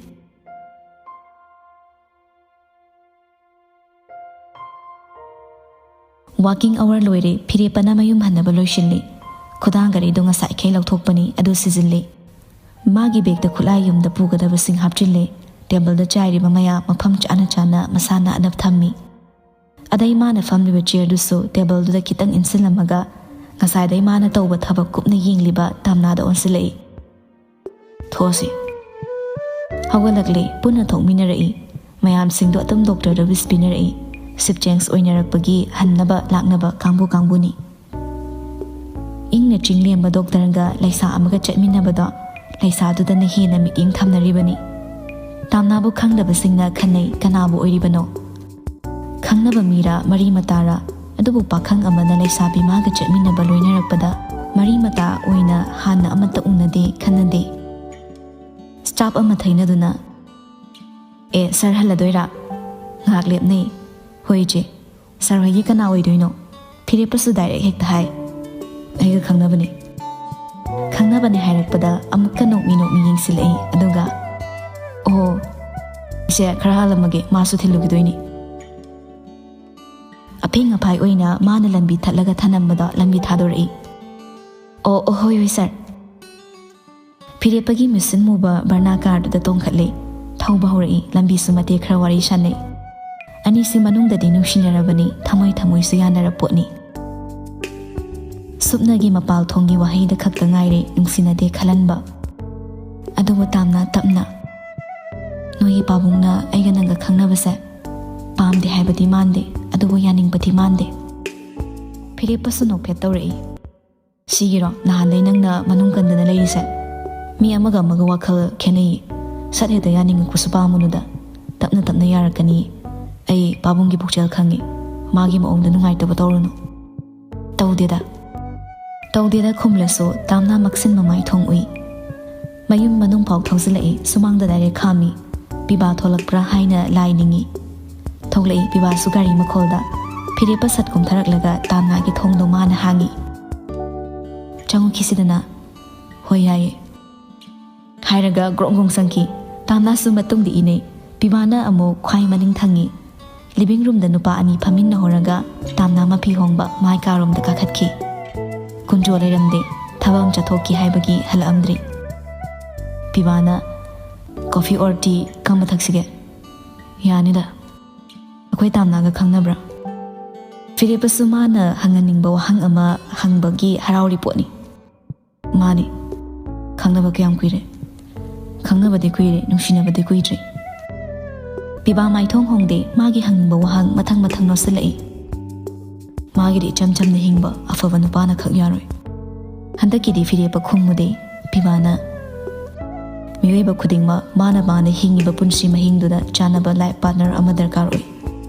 Working hour ꯂꯣꯏꯔꯦ, ꯐꯤꯔꯦꯞꯄꯅ ꯃꯌꯨꯝ ꯍꯟꯅꯕ ꯂꯣꯏꯁꯤꯜꯂꯤ꯫ ꯈꯨꯗꯥꯡ ꯒꯥꯔꯤꯗꯣ ꯉꯁꯥꯏꯈꯩ ꯂꯧꯊꯣꯛꯄꯅꯤ, ꯑꯗꯨ ꯁꯤꯖꯤꯜꯂꯤ꯫ ꯃꯥꯒꯤ bagꯇ ꯈꯨꯠꯂꯥꯏ ꯌꯨꯝꯗ ꯄꯨꯒꯗꯕꯁꯤꯡ ꯍꯥꯞꯆꯤꯜꯂꯦ꯫ Tableꯗ ꯆꯥꯏꯔꯤꯕ ꯃꯌꯥꯝ ꯃꯐꯝ ꯆꯥꯅ ꯆꯥꯅ ꯃꯁꯥ ꯅꯥꯟꯅ ꯊꯝꯃꯤ꯫ ꯑꯗꯩ ꯃꯥꯅ ꯐꯝꯂꯤꯕ chairꯗꯨꯁꯨ tableꯗꯨꯗ ꯈꯤꯇꯪ ꯏꯟꯁꯤꯜꯂꯝꯃꯒ, ꯉꯁꯥꯏꯗꯩ ꯃꯥꯅ ꯇꯧꯕ ꯊꯕꯛ ꯀꯨꯞꯅ ꯌꯦꯡꯂꯤꯕ ꯇꯥꯝꯅꯥꯗ ꯑꯣꯟꯁꯤꯜꯂꯛꯏ꯫ "ꯊꯣꯛꯑꯁꯤ꯫" ꯍꯧꯒꯠꯂꯛꯂꯦ, ꯄꯨꯟꯅ ꯊꯣꯛꯃꯤꯟꯅꯔꯛꯏ꯫ ꯃꯌꯥꯝꯁꯤꯡꯗꯣ ꯑꯗꯨꯝ doctorꯗ wish ꯄꯤꯅꯔꯛꯏ꯫ Shift change ꯑꯣꯏꯅꯔꯛꯄꯒꯤ ꯍꯟꯅꯕ ꯂꯥꯛꯅꯕ ꯀꯥꯡꯕꯨ ꯀꯥꯡꯕꯨꯅꯤ꯫ ꯏꯪꯅ ꯆꯤꯡꯂꯦꯝꯕ doctorꯒ ꯂꯩꯁꯥ ꯑꯃꯒ ꯆꯠꯃꯤꯟꯅꯕꯗꯣ, ꯂꯩꯁꯥꯗꯨꯗꯅ ꯍꯦꯟꯅ ꯃꯤꯠꯌꯦꯡ ꯊꯝꯅꯔꯤꯕꯅꯤ꯫ ꯇꯥꯝꯅꯥꯕꯨ ꯈꯪꯗꯕꯁꯤꯡꯅ ꯈꯟꯅꯩ, ꯀꯅꯥꯕꯨ ꯑꯣꯏꯔꯤꯕꯅꯣ? ꯈꯪꯅꯕ ꯃꯤꯔꯥ, ꯃꯔꯤ ꯃꯇꯥꯔꯥ? ꯑꯗꯨꯕꯨ ꯄꯥꯈꯪ ꯑꯃꯅ ꯂꯩꯁꯥꯕꯤ ꯃꯥꯒ ꯆꯠꯃꯤꯟꯅꯕ ꯂꯣꯏꯅꯔꯛꯄꯗ, ꯃꯔꯤ ꯃꯇꯥ ꯑꯣꯏꯅ ꯍꯥꯟꯅ ꯑꯃꯠꯇ ꯎꯅꯗꯦ, ꯈꯟꯅꯗꯦ꯫ Staff ꯑꯃ ꯊꯩꯅꯗꯨꯅ, "ꯑꯦ, sir ꯍꯜꯂꯗꯣꯏꯔꯥ?" ꯉꯥꯏꯍꯥꯛ ꯂꯦꯞꯅꯩ꯫ "ꯍꯣꯏ, ꯏꯆꯦ꯫ Sir ꯍꯣꯏꯒꯤ ꯀꯅꯥ ꯑꯣꯏꯗꯣꯏꯅꯣ? ꯐꯤꯔꯦꯞꯄꯁꯨ direct ꯍꯦꯛꯇ ꯍꯥꯏ꯫ ꯑꯩꯒ ꯈꯪꯅꯕꯅꯦ꯫" ꯈꯪꯅꯕꯅꯦ ꯍꯥꯏꯔꯛꯄꯗ ꯑꯃꯨꯛꯀ ꯅꯣꯛꯃꯤ ꯅꯣꯛꯃꯤ ꯌꯦꯡꯁꯤꯜꯂꯛꯏ, ꯑꯗꯨꯒ, "ꯑꯣ, ꯏꯆꯦ, ꯈꯔ ꯍꯥꯜꯂꯝꯃꯒꯦ, ꯃꯥꯁꯨ ꯊꯤꯜꯂꯨꯈꯤꯗꯣꯏꯅꯤ꯫" ꯑꯐꯦꯡ ꯑꯐꯥꯏ ꯑꯣꯏꯅ ꯃꯥꯅ ꯂꯝꯕꯤ ꯊꯠꯂꯒ ꯊꯅꯝꯕꯗ ꯂꯝꯕꯤ ꯊꯥꯗꯣꯔꯛꯏ꯫ "ꯑꯣ, ꯑꯣ, ꯍꯣꯏ, ꯍꯣꯏ, sir꯫" ꯐꯤꯔꯦꯞꯄꯒꯤ ꯃꯨꯁꯤꯟ ꯃꯨꯕ Verna carꯗꯨꯗ ꯇꯣꯡꯈꯠꯂꯦ꯫ ꯊꯧꯕ ꯍꯧꯔꯛꯏ꯫ ꯂꯝꯕꯤꯁꯨ ꯃꯇꯦꯛ ꯈꯔ ꯋꯥꯔꯤ ꯁꯥꯟꯅꯩ꯫ ꯑꯅꯤꯁꯤ ꯃꯅꯨꯡꯗꯗꯤ ꯅꯨꯡꯁꯤꯅꯔꯕꯅꯤ, ꯊꯃꯣꯏ ꯊꯃꯣꯏꯁꯨ ꯌꯥꯅꯔ ꯄꯣꯠꯅꯤ꯫ ꯁꯨꯞꯅꯒꯤ ꯃꯄꯥꯜ ꯊꯣꯡꯒꯤ ꯋꯥꯍꯩꯗ ꯈꯛꯇ ꯉꯥꯏꯔꯦ ꯅꯨꯡꯁꯤꯅꯗꯦ ꯈꯜꯍꯟꯕ꯫ ꯑꯗꯨꯕꯨ ꯇꯥꯝꯅ ꯇꯞꯅ, ꯅꯣꯏꯒꯤ ꯄꯥꯕꯨꯡꯅ ꯑꯩꯒ ꯅꯪꯒ ꯈꯪꯅꯕꯁꯦ ꯄꯥꯝꯗꯦ ꯍꯥꯏꯕꯗꯤ ꯃꯥꯟꯗꯦ, ꯑꯗꯨꯕꯨ ꯌꯥꯅꯤꯡꯕꯗꯤ ꯃꯥꯟꯗꯦ꯫ ꯐꯤꯔꯦꯞꯄꯁꯨ ꯅꯣꯛꯐꯦꯠ ꯇꯧꯔꯛꯏ꯫ "ꯁꯤꯒꯤꯔꯣ? ꯅꯍꯥꯟꯗꯩ ꯅꯪꯅ ꯃꯅꯨꯡ ꯀꯟꯗꯅ ꯂꯩꯔꯤꯁꯦ? ꯃꯤ ꯑꯃꯒ ꯑꯃꯒ ꯋꯥꯈꯜ ꯈꯦꯠꯅꯩ꯫ ꯁꯠ ꯍꯦꯛꯇ ꯌꯥꯅꯤꯡꯉꯛꯄꯁꯨ ꯄꯥꯝꯃꯨꯅꯨꯗ꯫ ꯇꯞꯅ ꯇꯞꯅ ꯌꯥꯔꯛꯀꯅꯤ꯫ ꯑꯩ ꯄꯥꯕꯨꯡꯒꯤ ꯄꯨꯛꯆꯦꯜ ꯈꯪꯉꯤ꯫ ꯃꯥꯒꯤ ꯃꯑꯣꯡꯗ ꯅꯨꯡꯉꯥꯏꯇꯕ ꯇꯧꯔꯨꯅꯨ꯫" "ꯇꯧꯗꯦꯗ꯫" "ꯇꯧꯗꯦꯗ" ꯈꯨꯝꯂꯁꯨ ꯇꯥꯝꯅꯥ ꯃꯛꯁꯤꯟ ꯃꯃꯥꯏ ꯊꯣꯡ ꯎꯏ꯫ ꯃꯌꯨꯝ ꯃꯅꯨꯡ ꯐꯥꯎ ꯊꯧꯖꯤꯜꯂꯛꯏ꯫ ꯁꯨꯃꯥꯡꯗ ꯗꯥꯏꯔꯦꯛ ꯈꯥꯝꯃꯤ꯫ ꯄꯤꯕꯥ ꯊꯣꯛꯂꯛꯄ꯭ꯔꯥ ꯍꯥꯏꯅ ꯂꯥꯏ ꯅꯤꯡꯏ꯫ ꯊꯣꯛꯂꯛꯏ ꯄꯤꯕꯥꯁꯨ ꯒꯥꯔꯤ ꯃꯈꯣꯜꯗ꯫ ꯐꯤꯔꯦꯞꯄ ꯁꯠ ꯀꯨꯝꯊꯔꯛꯂꯒ ꯇꯥꯝꯅꯥꯒꯤ ꯊꯣꯡꯗꯣ ꯃꯥꯅ ꯍꯥꯡꯏ꯫ "ꯆꯪꯉꯨꯈꯤꯁꯤꯗꯅ꯫" "ꯍꯣꯏ, ꯌꯥꯏꯌꯦ꯫" ꯍꯥꯏꯔꯒ ꯒ꯭ꯔꯣꯡ ꯒ꯭ꯔꯣꯡ ꯆꯪꯈꯤ꯫ ꯇꯥꯝꯅꯥꯁꯨ ꯃꯇꯨꯡꯗ ꯏꯅꯩ꯫ ꯄꯤꯕꯥꯅ ꯑꯃꯨꯛ ꯈ꯭ꯋꯥꯏ ꯃꯅꯤꯡ ꯊꯪꯉꯤ꯫ ꯂꯤꯚꯤꯡ ꯔꯨꯝꯗ ꯅꯨꯄꯥ ꯑꯅꯤ ꯐꯝꯃꯤꯟꯅꯍꯧꯔꯒ ꯇꯥꯝꯅꯥ ꯃꯐꯤ ꯍꯣꯡꯕ ꯃꯥꯏ ꯀꯥꯔꯣꯝꯗ ꯀꯥꯈꯠꯈꯤ꯫ ꯀꯨꯟꯖꯣ ꯂꯩꯔꯝꯗꯦ꯫ ꯊꯕꯛ ꯑꯃ ꯆꯠꯊꯣꯛꯈꯤ ꯍꯥꯏꯕꯒꯤ ꯍꯜꯂꯛꯑꯝꯗ꯭ꯔꯤ꯫ ꯄꯤꯕꯥꯅ, "Coffee or tea ꯀꯔꯝꯕ ꯊꯛꯁꯤꯒꯦ?" "ꯌꯥꯅꯤꯗ꯫" "ꯑꯩꯈꯣꯏ ꯇꯥꯝꯅꯥꯒ ꯈꯪꯅꯕ꯭ꯔꯥ?" ꯐꯤꯔꯦꯞꯄꯁꯨ ꯃꯥꯅ ꯍꯪꯍꯟꯅꯤꯡꯕ ꯋꯥꯍꯪ ꯑꯃ ꯍꯪꯕꯒꯤ ꯍꯔꯥꯎꯔꯤ ꯄꯣꯠꯅꯤ꯫ "ꯃꯥꯅꯤ꯫" "ꯈꯪꯅꯕ ꯀꯌꯥꯝ ꯀꯨꯏꯔꯦ?" "ꯈꯪꯅꯕꯗꯤ ꯀꯨꯏꯔꯦ, ꯅꯨꯡꯁꯤꯅꯕꯗꯤ ꯀꯨꯏꯗ꯭ꯔꯤ꯫" ꯄꯤꯕꯥ ꯃꯥꯏꯊꯣꯡ ꯍꯣꯡꯗꯦ꯫ ꯃꯥꯒꯤ ꯍꯪꯅꯤꯡꯕ ꯋꯥꯍꯪ ꯃꯊꯪ ꯃꯊꯪ ꯅꯣꯠꯁꯤꯜꯂꯛꯏ꯫ ꯃꯥꯒꯤꯗꯤ ꯏꯆꯝ ꯆꯝꯅ ꯍꯤꯡꯕ ꯑꯐꯕ ꯅꯨꯄꯥꯅ ꯈꯛ ꯌꯥꯔꯣꯏ꯫ ꯍꯟꯗꯛꯀꯤꯗꯤ ꯐꯤꯔꯦꯞꯄ ꯈꯨꯝꯃꯨꯗꯦ꯫ ꯄꯤꯕꯥꯅ, "ꯃꯤꯑꯣꯏꯕ ꯈꯨꯗꯤꯡꯃꯛ ꯃꯥꯅ ꯃꯥꯅ ꯍꯤꯡꯉꯤꯕ ꯄꯨꯟꯁꯤ ꯃꯍꯤꯡꯗꯨꯗ ꯆꯥꯟꯅꯕ life partner ꯑꯃ ꯗꯔꯀꯥꯔ ꯑꯣꯏ꯫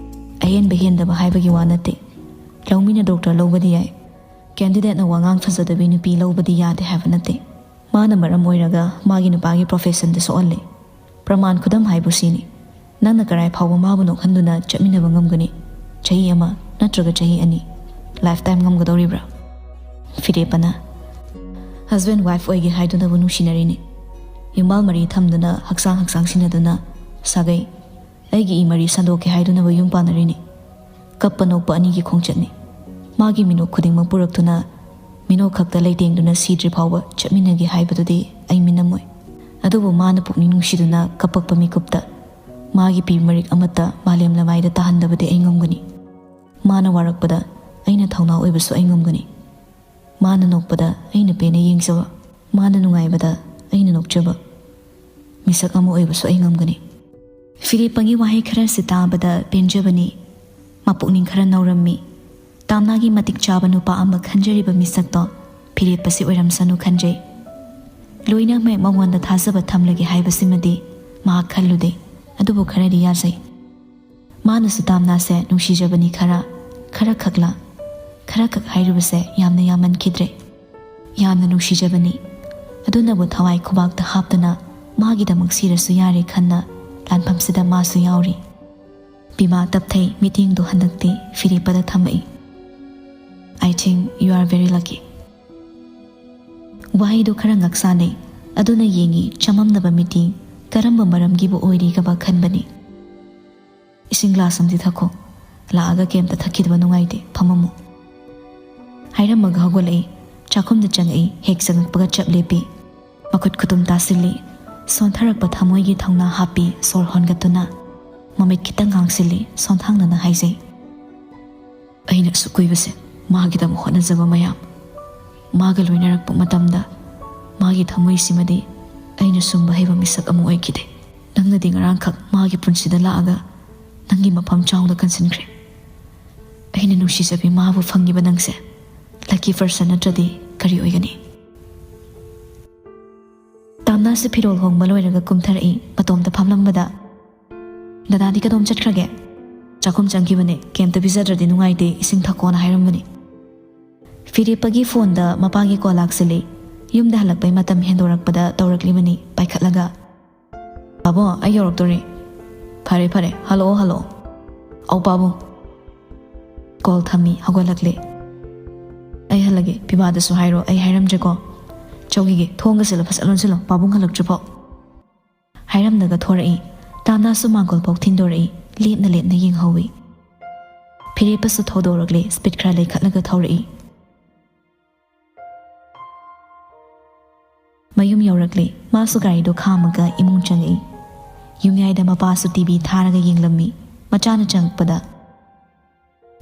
ꯑꯍꯦꯟꯕ ꯍꯦꯟꯗꯕ ꯍꯥꯏꯕꯒꯤ ꯋꯥ ꯅꯠꯇꯦ꯫ ꯂꯧꯃꯤꯅ ꯗꯣꯛꯇꯔ ꯂꯧꯕꯗꯤ ꯌꯥꯏ꯫ ꯀꯦꯟꯗꯤꯗꯦꯠꯅ ꯋꯥꯉꯥꯡ ꯐꯖꯗꯕꯤ ꯅꯨꯄꯤ ꯂꯧꯕꯗꯤ ꯌꯥꯗꯦ ꯍꯥꯏꯕ ꯅꯠꯇꯦ꯫ ꯃꯥꯅ ꯃꯔꯝ ꯑꯣꯏꯔꯒ ꯃꯥꯒꯤ ꯅꯨꯄꯥꯒꯤ professionꯗ ꯁꯣꯛꯍꯜꯂꯦ꯫ ꯄ꯭ꯔꯃꯥꯟ ꯈꯨꯗꯝ ꯍꯥꯏꯕꯨ ꯁꯤꯅꯤ꯫ ꯅꯪꯅ ꯀꯔꯥꯏ ꯐꯥꯎꯕ ꯃꯥꯕꯨ ꯅꯣꯛꯍꯟꯗꯨꯅ ꯆꯠꯃꯤꯟꯅꯕ ꯉꯝꯒꯅꯤ? ꯆꯍꯤ ꯑꯃ ꯅꯠꯇ꯭ꯔꯒ ꯆꯍꯤ ꯑꯅꯤ? Lifetime ꯉꯝꯒꯗꯧꯔꯤꯕ꯭ꯔꯥ?" ꯐꯤꯔꯦꯞꯄꯅ, "Husband wife ꯑꯣꯏꯒꯦ ꯍꯥꯏꯗꯨꯅꯕꯨ ꯅꯨꯡꯁꯤꯅꯔꯤꯅꯤ꯫ ꯌꯨꯝꯕꯥꯜ ꯃꯔꯤ ꯊꯝꯗꯨꯅ, ꯍꯛꯆꯥꯡ ꯍꯛꯆꯥꯡ ꯁꯤꯟꯅꯗꯨꯅ, ꯁꯥꯒꯩ, ꯑꯩꯒꯤ ꯏ ꯃꯔꯤ ꯁꯟꯗꯣꯛꯀꯦ ꯍꯥꯏꯗꯨꯅꯕꯨ ꯌꯨꯝ ꯄꯥꯟꯅꯔꯤꯅꯤ꯫ ꯀꯞꯄ ꯅꯣꯛꯄ ꯑꯅꯤꯒꯤ ꯈꯣꯡꯆꯠꯅꯤ꯫ ꯃꯥꯒꯤ ꯃꯤꯅꯣꯛ ꯈꯨꯗꯤꯡꯃꯛ ꯄꯨꯔꯛꯇꯨꯅ, ꯃꯤꯅꯣꯛ ꯈꯛꯇ ꯂꯩꯇꯦꯡꯗꯨꯅ ꯁꯤꯗ꯭ꯔꯤ ꯐꯥꯎꯕ ꯆꯠꯃꯤꯟꯅꯒꯦ ꯍꯥꯏꯕꯗꯨꯗꯤ ꯑꯩ ꯃꯤꯅꯝꯃꯣꯏ꯫ ꯑꯗꯨꯕꯨ ꯃꯥꯅ ꯄꯨꯛꯅꯤꯡ ꯅꯨꯡꯁꯤꯗꯨꯅ ꯀꯞꯄꯛꯄ ꯃꯤꯀꯨꯞꯇ ꯃꯥꯒꯤ ꯄꯤ ꯃꯔꯤꯛ ꯑꯃꯠꯇ ꯃꯥꯂꯦꯝ ꯂꯃꯥꯏꯗ ꯇꯥꯍꯟꯗꯕꯗꯤ ꯑꯩ ꯉꯝꯒꯅꯤ꯫ ꯃꯥꯅ ꯋꯥꯔꯛꯄꯗ ꯑꯩꯅ ꯊꯧꯅꯥ ꯑꯣꯏꯕꯁꯨ ꯑꯩ ꯉꯝꯒꯅꯤ꯫ ꯃꯥꯅ ꯅꯣꯛꯄꯗ ꯑꯩꯅ ꯄꯦꯟꯅ ꯌꯦꯡꯖꯕ, ꯃꯥꯅ ꯅꯨꯡꯉꯥꯏꯕꯗ ꯑꯩꯅ ꯅꯣꯛꯆꯕ ꯃꯤꯁꯛ ꯑꯃ ꯑꯣꯏꯕꯁꯨ ꯑꯩ ꯉꯝꯒꯅꯤ꯫ ꯐꯤꯔꯦꯞꯄꯒꯤ ꯋꯥꯍꯩ ꯈꯔꯁꯤ ꯇꯥꯕꯗ ꯄꯦꯟꯖꯕꯅꯤ꯫ ꯃꯄꯨꯛꯅꯤꯡ ꯈꯔ ꯅꯧꯔꯝꯃꯤ꯫ ꯇꯥꯝꯅꯥꯒꯤ ꯃꯇꯤꯛ ꯆꯥꯕ ꯅꯨꯄꯥ ꯑꯃ ꯈꯟꯖꯔꯤꯕ ꯃꯤꯁꯛꯇꯣ ꯐꯤꯔꯦꯞꯄꯁꯤ ꯑꯣꯏꯔꯝꯁꯅꯨ ꯈꯟꯖꯩ꯫ ꯂꯣꯏꯅꯃꯛ ꯃꯉꯣꯟꯗ ꯊꯥꯖꯕ ꯊꯝꯂꯒꯦ ꯍꯥꯏꯕꯁꯤꯃꯗꯤ ꯃꯍꯥꯛ ꯈꯜꯂꯨꯗꯦ꯫ ꯑꯗꯨꯕꯨ ꯈꯔꯗꯤ ꯌꯥꯖꯩ꯫ ꯃꯥꯅꯁꯨ ꯇꯥꯝꯅꯥꯁꯦ ꯅꯨꯡꯁꯤꯖꯕꯅꯤ ꯈꯔ, ꯈꯔ ꯈꯛꯂ? ꯈꯔ ꯈꯛ ꯍꯥꯏꯔꯤꯕꯁꯦ ꯌꯥꯝꯅ ꯌꯥꯝꯃꯟꯈꯤꯗ꯭ꯔꯦ꯫ ꯌꯥꯝꯅ ꯅꯨꯡꯁꯤꯖꯕꯅꯤ꯫ ꯑꯗꯨꯅꯕꯨ ꯊꯋꯥꯏ ꯈꯨꯕꯥꯛꯇ ꯍꯥꯞꯇꯨꯅ ꯃꯥꯒꯤꯗꯃꯛ ꯁꯤꯔꯁꯨ ꯌꯥꯔꯦ ꯈꯟꯅ ꯂꯥꯟꯐꯝꯁꯤꯗ ꯃꯥꯁꯨ ꯌꯥꯎꯔꯤ꯫ ꯄꯤꯃꯥ ꯇꯞꯊꯩ, ꯃꯤꯠꯌꯦꯡꯗꯨ ꯍꯟꯗꯛꯇꯤ ꯐꯤꯔꯦꯞꯄꯗ ꯊꯝꯃꯛꯏ꯫ "I think you are very lucky." ꯋꯥꯍꯩꯗꯨ ꯈꯔ ꯉꯛ ꯁꯥꯟꯅꯩ꯫ ꯑꯗꯨꯅ ꯌꯦꯡꯉꯤ, ꯆꯃꯝꯅꯕ ꯃꯤꯠꯌꯦꯡ ꯀꯔꯝꯕ ꯃꯔꯝꯒꯤꯕꯨ ꯑꯣꯏꯔꯤꯒꯕ ꯈꯟꯕꯅꯤ꯫ "ꯏꯁꯤꯡ ꯒ꯭ꯂꯥꯁ ꯑꯃꯗꯤ ꯊꯛꯈꯣ꯫ ꯂꯥꯛꯑꯒ ꯀꯩꯝꯇ ꯊꯛꯈꯤꯗꯕ ꯅꯨꯡꯉꯥꯏꯇꯦ, ꯐꯝꯃꯝꯃꯨ꯫" ꯍꯥꯏꯔꯝꯃꯒ ꯍꯧꯒꯠꯂꯛꯏ꯫ ꯆꯥꯛꯈꯨꯝꯗ ꯆꯪꯉꯛꯏ, ꯍꯦꯛ ꯆꯪꯉꯛꯄꯒ ꯆꯞ ꯂꯦꯞꯄꯤ꯫ ꯃꯈꯨꯠ ꯈꯨꯇꯨꯝ ꯇꯥꯁꯤꯜꯂꯤ꯫ ꯁꯣꯟꯊꯔꯛꯄ ꯊꯃꯣꯏꯒꯤ ꯊꯧꯅꯥ ꯍꯥꯞꯄꯤ, ꯁꯣꯔ ꯍꯣꯟꯒꯠꯇꯨꯅ꯫ ꯃꯃꯤꯠ ꯈꯤꯇꯪ ꯉꯥꯡꯁꯤꯜꯂꯤ, ꯁꯣꯟꯊꯥꯡꯅꯅ ꯍꯥꯏꯖꯩ꯫ "ꯑꯩꯅ ꯑꯁꯨꯛ ꯀꯨꯏꯕꯁꯦ ꯃꯥꯒꯤꯗꯃꯛ ꯍꯣꯠꯅꯖꯕ ꯃꯌꯥꯝ, ꯃꯥꯒ ꯂꯣꯏꯅꯔꯛꯄ ꯃꯇꯝꯗ ꯃꯥꯒꯤ ꯊꯃꯣꯏꯁꯤꯃꯗꯤ ꯑꯩꯅ ꯁꯨꯝꯕ ꯍꯩꯕ ꯃꯤꯁꯛ ꯑꯃ ꯑꯣꯏꯈꯤꯗꯦ꯫ ꯅꯪꯅꯗꯤ ꯉꯔꯥꯡꯈꯛ ꯃꯥꯒꯤ ꯄꯨꯟꯁꯤꯗ ꯂꯥꯛꯑꯒ ꯅꯪꯒꯤ ꯃꯐꯝ ꯆꯥꯎꯅ ꯀꯟꯁꯤꯟꯈ꯭ꯔꯦ꯫ ꯑꯩꯅ ꯅꯨꯡꯁꯤꯖꯕꯤ ꯃꯥꯕꯨ ꯐꯪꯉꯤꯕ ꯅꯪꯁꯦ lucky person ꯅꯠꯇ꯭ꯔꯗꯤ ꯀꯔꯤ ꯑꯣꯏꯒꯅꯤ?" ꯇꯥꯝꯅꯥꯁꯨ ꯐꯤꯔꯣꯜ ꯍꯣꯡꯕ ꯂꯣꯏꯔꯒ ꯀꯨꯝꯊꯔꯛꯏ꯫ ꯃꯇꯣꯝꯇ ꯐꯝꯂꯝꯕꯗ, "ꯗꯗꯥꯗꯤ ꯀꯗꯣꯝ ꯆꯠꯈ꯭ꯔꯒꯦ?" "ꯆꯥꯛꯈꯨꯝ ꯆꯪꯈꯤꯕꯅꯦ, ꯀꯩꯝꯇ ꯄꯤꯖꯗ꯭ꯔꯗꯤ ꯅꯨꯡꯉꯥꯏꯇꯦ, ꯏꯁꯤꯡ ꯊꯛꯀꯣꯅ ꯍꯥꯏꯔꯝꯕꯅꯤ꯫" ꯐꯤꯔꯦꯞꯄꯒꯤ ꯐꯣꯟꯗ ꯃꯄꯥꯒꯤ ꯀꯣꯜ ꯂꯥꯛꯁꯤꯜꯂꯤ꯫ ꯌꯨꯝꯗ ꯍꯜꯂꯛꯄꯩ ꯃꯇꯝ ꯍꯦꯟꯗꯣꯔꯛꯄꯗ ꯇꯧꯔꯛꯂꯤꯕꯅꯤ꯫ ꯄꯥꯏꯈꯠꯂꯒ, "ꯄꯥꯕꯨꯡ, ꯑꯩ ꯌꯧꯔꯛꯇꯣꯔꯦ꯫" "ꯐꯔꯦ, ꯐꯔꯦ, ꯍꯜꯂꯛꯑꯣ, ꯍꯜꯂꯛꯑꯣ꯫" "ꯑꯧ, ꯄꯥꯕꯨꯡ꯫" ꯀꯣꯜ ꯊꯝꯃꯤ, ꯍꯧꯒꯠꯂꯛꯂꯦ꯫ "ꯑꯩ ꯍꯜꯂꯒꯦ, ꯄꯤꯃꯥꯗꯁꯨ ꯍꯥꯏꯔꯣ, ꯑꯩ ꯍꯥꯏꯔꯝꯗ꯭ꯔꯦꯀꯣ꯫ ꯆꯧꯈꯤꯒꯦ, ꯊꯣꯡꯒꯁꯤꯜꯂ ꯐꯖ ꯂꯣꯟꯁꯤꯜꯂꯣ, ꯄꯥꯕꯨꯡ ꯍꯜꯂꯛꯇ꯭ꯔꯤꯐꯥꯎ꯫" ꯍꯥꯏꯔꯝꯂꯒ ꯊꯣꯔꯛꯏ꯫ ꯇꯥꯝꯅꯥꯁꯨ ꯃꯥꯡꯒꯣꯜꯐꯥꯎ ꯊꯤꯟꯗꯣꯔꯛꯏ, ꯂꯦꯞꯅ ꯂꯦꯞꯅ ꯌꯦꯡꯍꯧꯏ꯫ ꯐꯤꯔꯦꯞꯄꯁꯨ ꯊꯧꯗꯣꯔꯛꯂꯦ, ꯁ꯭ꯄꯤꯗ ꯈꯔ ꯂꯩꯈꯠꯂꯒ ꯊꯧꯔꯛꯏ꯫ ꯃꯌꯨꯝ ꯌꯧꯔꯛꯂꯦ꯫ ꯃꯥꯁꯨ ꯒꯥꯔꯤꯗꯣ ꯈꯥꯝꯃꯒ ꯏꯃꯨꯡ ꯆꯪꯉꯛꯏ꯫ ꯌꯨꯝꯌꯥꯏꯗ ꯃꯄꯥꯁꯨ ꯇꯤ ꯚꯤ ꯊꯥꯔꯒ ꯌꯦꯡꯂꯝꯃꯤ꯫ ꯃꯆꯥꯅ ꯆꯪꯉꯛꯄꯗ,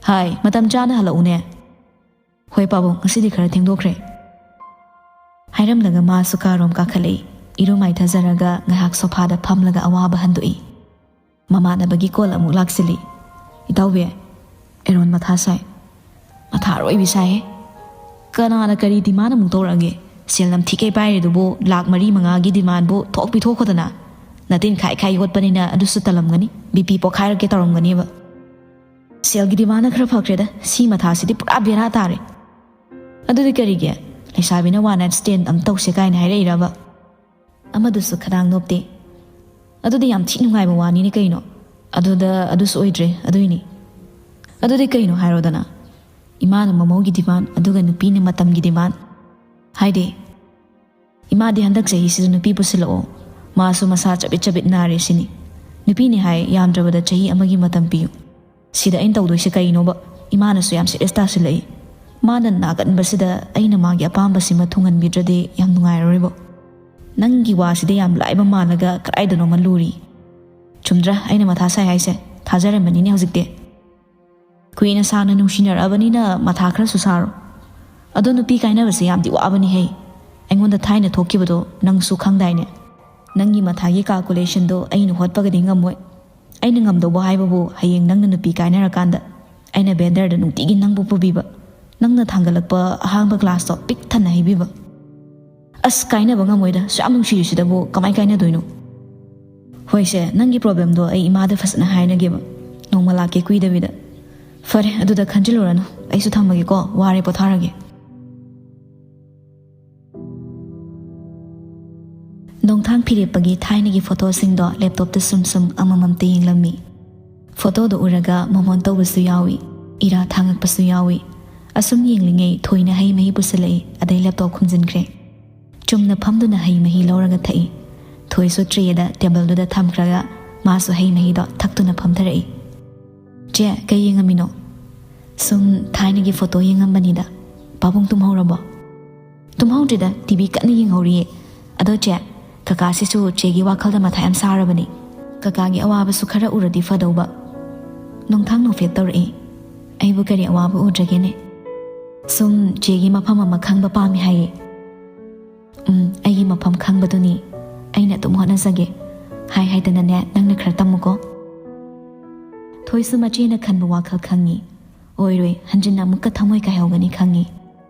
"ꯍꯥꯏ, ꯃꯇꯝ ꯆꯥꯅ ꯍꯜꯂꯛꯎꯅꯦ꯫" "ꯍꯣꯏ ꯄꯥꯕꯨꯡ, ꯉꯁꯤꯗꯤ ꯈꯔ ꯊꯦꯡꯗꯣꯛꯈ꯭ꯔꯦ꯫" ꯍꯥꯏꯔꯝꯂꯒ ꯃꯥꯁꯨ ꯀꯥꯔꯣꯝ ꯀꯥꯈꯠꯂꯛꯏ꯫ ꯏꯔꯨ ꯃꯥꯏꯊꯖꯔꯒ ꯉꯥꯏꯍꯥꯛ ꯁꯣꯐꯥꯗ ꯐꯝꯂꯒ ꯑꯋꯥꯕ ꯍꯟꯗꯣꯛꯏ꯫ ꯃꯃꯥꯟꯅꯕꯒꯤ ꯀꯣꯜ ꯑꯃꯨꯛ ꯂꯥꯛꯁꯤꯜꯂꯤ꯫ "ꯏꯇꯥꯎꯕꯤ, ꯑꯦꯔꯣꯟ ꯃꯊꯥ ꯁꯥꯏ꯫ ꯃꯊꯥ ꯑꯔꯣꯏꯕꯤ ꯁꯥꯏꯍꯦ꯫ ꯀꯅꯥꯅ ꯀꯔꯤ ꯗꯤꯃꯥꯟ ꯑꯃꯨꯛ ꯇꯧꯔꯛꯑꯒꯦ? ꯁꯦꯜ ꯅꯝꯊꯤꯈꯩ ꯄꯥꯏꯔꯤꯗꯨꯕꯨ ꯂꯥꯛ ꯃꯔꯤ ꯃꯉꯥꯒꯤ ꯗꯤꯃꯥꯟꯕꯨ ꯊꯣꯛ ꯄꯤꯊꯣꯛꯈꯣꯗꯅ꯫ ꯅꯇꯤꯟ ꯈꯥꯏ ꯈꯥꯏ ꯌꯣꯠꯄꯅꯤꯅ ꯑꯗꯨꯁꯨ ꯇꯜꯂꯝꯒꯅꯤ, ꯕꯤ ꯄꯤ ꯄꯣꯛꯈꯥꯏꯔꯛꯀꯦ ꯇꯧꯔꯝꯒꯅꯤꯕ꯫ ꯁꯦꯜꯒꯤ ꯗꯤꯃꯥꯟꯅ ꯈꯔ ꯐꯈ꯭ꯔꯦꯗ, ꯁꯤ ꯃꯊꯥꯁꯤꯗꯤ ꯄꯨꯔꯥ ꯕꯦꯔꯥ ꯇꯥꯔꯦ꯫ ꯑꯗꯨꯗꯤ ꯀꯔꯤꯒꯤ? ꯂꯩꯁꯥꯕꯤꯅ ꯋꯥꯟ ꯅꯥꯏꯠ ꯁ꯭ꯇꯦꯟ ꯑꯃ ꯇꯧꯁꯦ ꯀꯥꯏꯅ ꯍꯥꯏꯔꯛꯏꯔꯕ?" ꯑꯃꯗꯨꯁꯨ ꯈꯗꯥꯡ ꯅꯣꯞꯇꯦ꯫ "ꯑꯗꯨꯗꯤ ꯌꯥꯝ ꯊꯤ ꯅꯨꯡꯉꯥꯏꯕ ꯋꯥꯅꯤꯅꯦ ꯀꯩꯅꯣ꯫ ꯑꯗꯨꯗ ꯑꯗꯨꯁꯨ ꯑꯣꯏꯗ꯭ꯔꯦ, ꯑꯗꯨꯏꯅꯤ꯫" "ꯑꯗꯨꯗꯤ ꯀꯩꯅꯣ ꯍꯥꯏꯔꯣꯗꯅ?" "ꯏꯃꯥꯅ ꯃꯃꯧꯒꯤ ꯗꯤꯃꯥꯟ, ꯑꯗꯨꯒ ꯅꯨꯄꯤꯅ ꯃꯇꯝꯒꯤ ꯗꯤꯃꯥꯟ꯫ ꯍꯥꯏꯗꯤ, ꯏꯃꯥꯗꯤ ꯍꯟꯗꯛ ꯆꯍꯤꯁꯤꯗ ꯅꯨꯄꯤ ꯄꯨꯁꯤꯜꯂꯛꯑꯣ, ꯃꯥꯁꯨ ꯃꯁꯥ ꯆꯕꯤꯠ ꯆꯕꯤꯠ ꯅꯥꯔꯦ ꯁꯤꯅꯤ꯫ ꯅꯨꯄꯤꯅꯦ ꯍꯥꯏ, ꯌꯥꯝꯗ꯭ꯔꯕꯗ ꯆꯍꯤ ꯑꯃꯒꯤ ꯃꯇꯝ ꯄꯤꯌꯨ꯫ ꯁꯤꯗ ꯑꯩꯅ ꯇꯧꯗꯣꯏꯁꯦ ꯀꯩꯅꯣꯕ? ꯏꯃꯥꯅꯁꯨ ꯌꯥꯝ ꯁꯤꯔꯤꯌꯁ ꯇꯥꯁꯤꯜꯂꯛꯏ꯫ ꯃꯥꯅ ꯅꯥꯒꯟꯕꯁꯤꯗ ꯑꯩꯅ ꯃꯥꯒꯤ ꯑꯄꯥꯝꯕꯁꯤꯃ ꯊꯨꯡꯍꯟꯕꯤꯗ꯭ꯔꯗꯤ ꯌꯥꯝ ꯅꯨꯡꯉꯥꯏꯔꯔꯣꯏꯕꯣ꯫ ꯅꯪꯒꯤ ꯋꯥꯁꯤꯗꯤ ꯌꯥꯝ ꯂꯥꯏꯕ ꯃꯥꯜꯂꯒ ꯀꯗꯥꯏꯗꯅꯣꯃ ꯂꯨꯔꯤ꯫ ꯆꯨꯝꯗ꯭ꯔꯥ ꯑꯩꯅ ꯃꯊꯥ ꯁꯥꯏ ꯍꯥꯏꯁꯦ? ꯊꯥꯖꯔꯝꯃꯅꯤꯅꯦ ꯍꯧꯖꯤꯛꯇꯤ꯫ ꯀꯨꯏꯅ ꯁꯥꯡꯅ ꯅꯨꯡꯁꯤꯅꯔꯛꯑꯕꯅꯤꯅ ꯃꯊꯥ ꯈꯔꯁꯨ ꯁꯥꯔꯣ꯫ ꯑꯗꯣ ꯅꯨꯄꯤ ꯀꯥꯏꯅꯕꯁꯦ ꯌꯥꯝꯗꯤ ꯋꯥꯕꯅꯤꯍꯦ꯫ ꯑꯩꯉꯣꯟꯗ ꯊꯥꯏꯅ ꯊꯣꯛꯈꯤꯕꯗꯣ ꯅꯪꯁꯨ ꯈꯪꯗꯥꯏꯅꯦ? ꯅꯪꯒꯤ ꯃꯊꯥꯒꯤ ꯀꯥꯜꯀꯨꯂꯦꯁꯟꯗꯣ ꯑꯩꯅ ꯍꯣꯠꯄꯒꯗꯤ ꯉꯝꯃꯣꯏ꯫ ꯑꯩꯅ ꯉꯝꯗꯧꯕ ꯍꯥꯏꯕꯕꯨ ꯍꯌꯦꯡ ꯅꯪꯅ ꯅꯨꯄꯤ ꯀꯥꯏꯅꯔꯀꯥꯟꯗ ꯑꯩꯅ ꯕꯦꯟꯗꯔꯗ ꯅꯨꯡꯇꯤꯒꯤ ꯅꯪꯕꯨ ꯄꯨꯕꯤꯕ, ꯅꯪꯅ ꯊꯥꯡꯒꯠꯂꯛꯄ ꯑꯍꯥꯡꯕ ꯒ꯭ꯂꯥꯁꯇꯣ ꯄꯤꯛ ꯊꯟꯅ ꯍꯩꯕꯤꯕ꯫ ꯑꯁ, ꯀꯥꯏꯅꯕ ꯉꯝꯃꯣꯏꯗ, ꯁꯨꯛꯌꯥꯝ ꯅꯨꯡꯁꯤꯔꯤꯁꯤꯗꯕꯨ ꯀꯃꯥꯏ ꯀꯥꯏꯅꯗꯣꯏꯅꯣ? ꯍꯣꯏꯁꯦ, ꯅꯪꯒꯤ ꯄ꯭ꯔꯣꯕ꯭ꯂꯦꯝꯗꯣ ꯑꯩ ꯏꯃꯥꯗ ꯐꯖꯅ ꯍꯥꯏꯅꯒꯦꯕ꯫ ꯅꯣꯡꯃ ꯂꯥꯛꯀꯦ ꯀꯨꯏꯗꯕꯤꯗ꯫ ꯐꯔꯦ, ꯑꯗꯨꯗ ꯈꯟꯖꯤꯜꯂꯨꯔꯅꯨ, ꯑꯩꯁꯨ ꯊꯝꯃꯒꯦꯀꯣ, ꯋꯥꯔꯦ, ꯄꯣꯊꯥꯔꯒꯦ꯫ ꯅꯣꯡꯊꯥꯡ ꯐꯤꯔꯦꯞꯄꯒꯤ ꯊꯥꯏꯅꯒꯤ ꯐꯣꯇꯣꯁꯤꯡꯗꯣ ꯂꯦꯞꯇꯣꯞꯇ ꯁꯨꯝ ꯁꯨꯝ ꯑꯃꯃꯝꯇ ꯌꯦꯡꯂꯝꯃꯤ꯫ ꯐꯣꯇꯣꯗꯣ ꯎꯔꯒ ꯃꯣꯃꯣꯟ ꯇꯧꯕꯁꯨ ꯌꯥꯎꯏ, ꯏꯔꯥ ꯊꯥꯡꯉꯛꯄꯁꯨ ꯌꯥꯎꯏ꯫ ꯑꯁꯨꯝ ꯌꯦꯡꯂꯤꯉꯩ ꯊꯣꯏꯅ ꯍꯩ ꯃꯍꯤ ꯄꯨꯁꯤꯜꯂꯛꯏ, ꯑꯗꯩ ꯂꯦꯞꯇꯣꯞ ꯈꯨꯝꯖꯤꯟꯈ꯭ꯔꯦ꯫ ꯆꯨꯝꯅ ꯐꯝꯗꯨꯅ ꯍꯩ ꯃꯍꯤ ꯂꯧꯔꯒ ꯊꯛꯏ꯫ ꯊꯣꯏꯁꯨ ꯇ꯭ꯔꯦꯗ ꯇꯦꯕꯜꯗꯨꯗ ꯊꯝꯈ꯭ꯔꯒ ꯃꯥꯁꯨ ꯍꯩ ꯃꯍꯤꯗꯣ ꯊꯛꯇꯨꯅ ꯐꯝꯊꯔꯛꯏ꯫ "ꯆꯦ, ꯀꯩ ꯌꯦꯡꯉꯝꯃꯤꯅꯣ?" "ꯁꯨꯝ ꯊꯥꯏꯅꯒꯤ ꯐꯣꯇꯣ ꯌꯦꯡꯉꯝꯕꯅꯤꯗ꯫ ꯄꯥꯕꯨꯡ ꯇꯨꯝꯍꯧꯔꯕꯣ?" "ꯇꯨꯝꯍꯧꯗ꯭ꯔꯤꯗ, ꯇꯤ ꯚꯤ ꯀꯟꯅ ꯌꯦꯡꯍꯧꯔꯤꯌꯦ꯫ ꯑꯗꯣ ꯆꯦ, ꯀꯀꯥꯁꯤꯁꯨ ꯆꯦꯒꯤ ꯋꯥꯈꯜꯗ ꯃꯊꯥ ꯌꯥꯝ ꯁꯥꯔꯕꯅꯤ꯫ ꯀꯀꯥꯒꯤ ꯑꯋꯥꯕꯁꯨ ꯈꯔ ꯎꯔꯗꯤ ꯐꯗꯧꯕ꯫" ꯅꯣꯡꯊꯥꯡ ꯅꯣꯛꯐꯦꯠ ꯇꯧꯔꯛꯏ꯫ "ꯑꯩꯕꯨ ꯀꯔꯤ ꯑꯋꯥꯕ ꯎꯗ꯭ꯔꯒꯦꯅꯦ?" "ꯁꯨꯝ ꯆꯦꯒꯤ ꯃꯐꯝ ꯑꯃ ꯈꯪꯕ ꯄꯥꯝꯃꯤ ꯍꯥꯏꯌꯦ꯫" "ꯎꯝ, ꯑꯩꯒꯤ ꯃꯐꯝ ꯈꯪꯕꯗꯨꯅꯤ꯫ ꯑꯩꯅ ꯑꯗꯨꯝ ꯍꯣꯠꯅꯖꯒꯦ꯫ ꯍꯥꯏ ꯍꯥꯏꯗꯅꯅꯦ, ꯅꯪꯅ ꯈꯔ ꯇꯝꯃꯨꯀꯣ꯫" ꯊꯣꯏꯁꯨ ꯃꯆꯦꯅ ꯈꯟꯕ ꯋꯥꯈꯜ ꯈꯪꯉꯤ꯫ ꯑꯣꯏꯔꯣꯏ, ꯍꯟꯖꯤꯟꯅ ꯑꯃꯨꯛꯀ ꯊꯃꯣꯏ ꯀꯥꯏꯍꯧꯒꯅꯤ ꯈꯪꯉꯤ꯫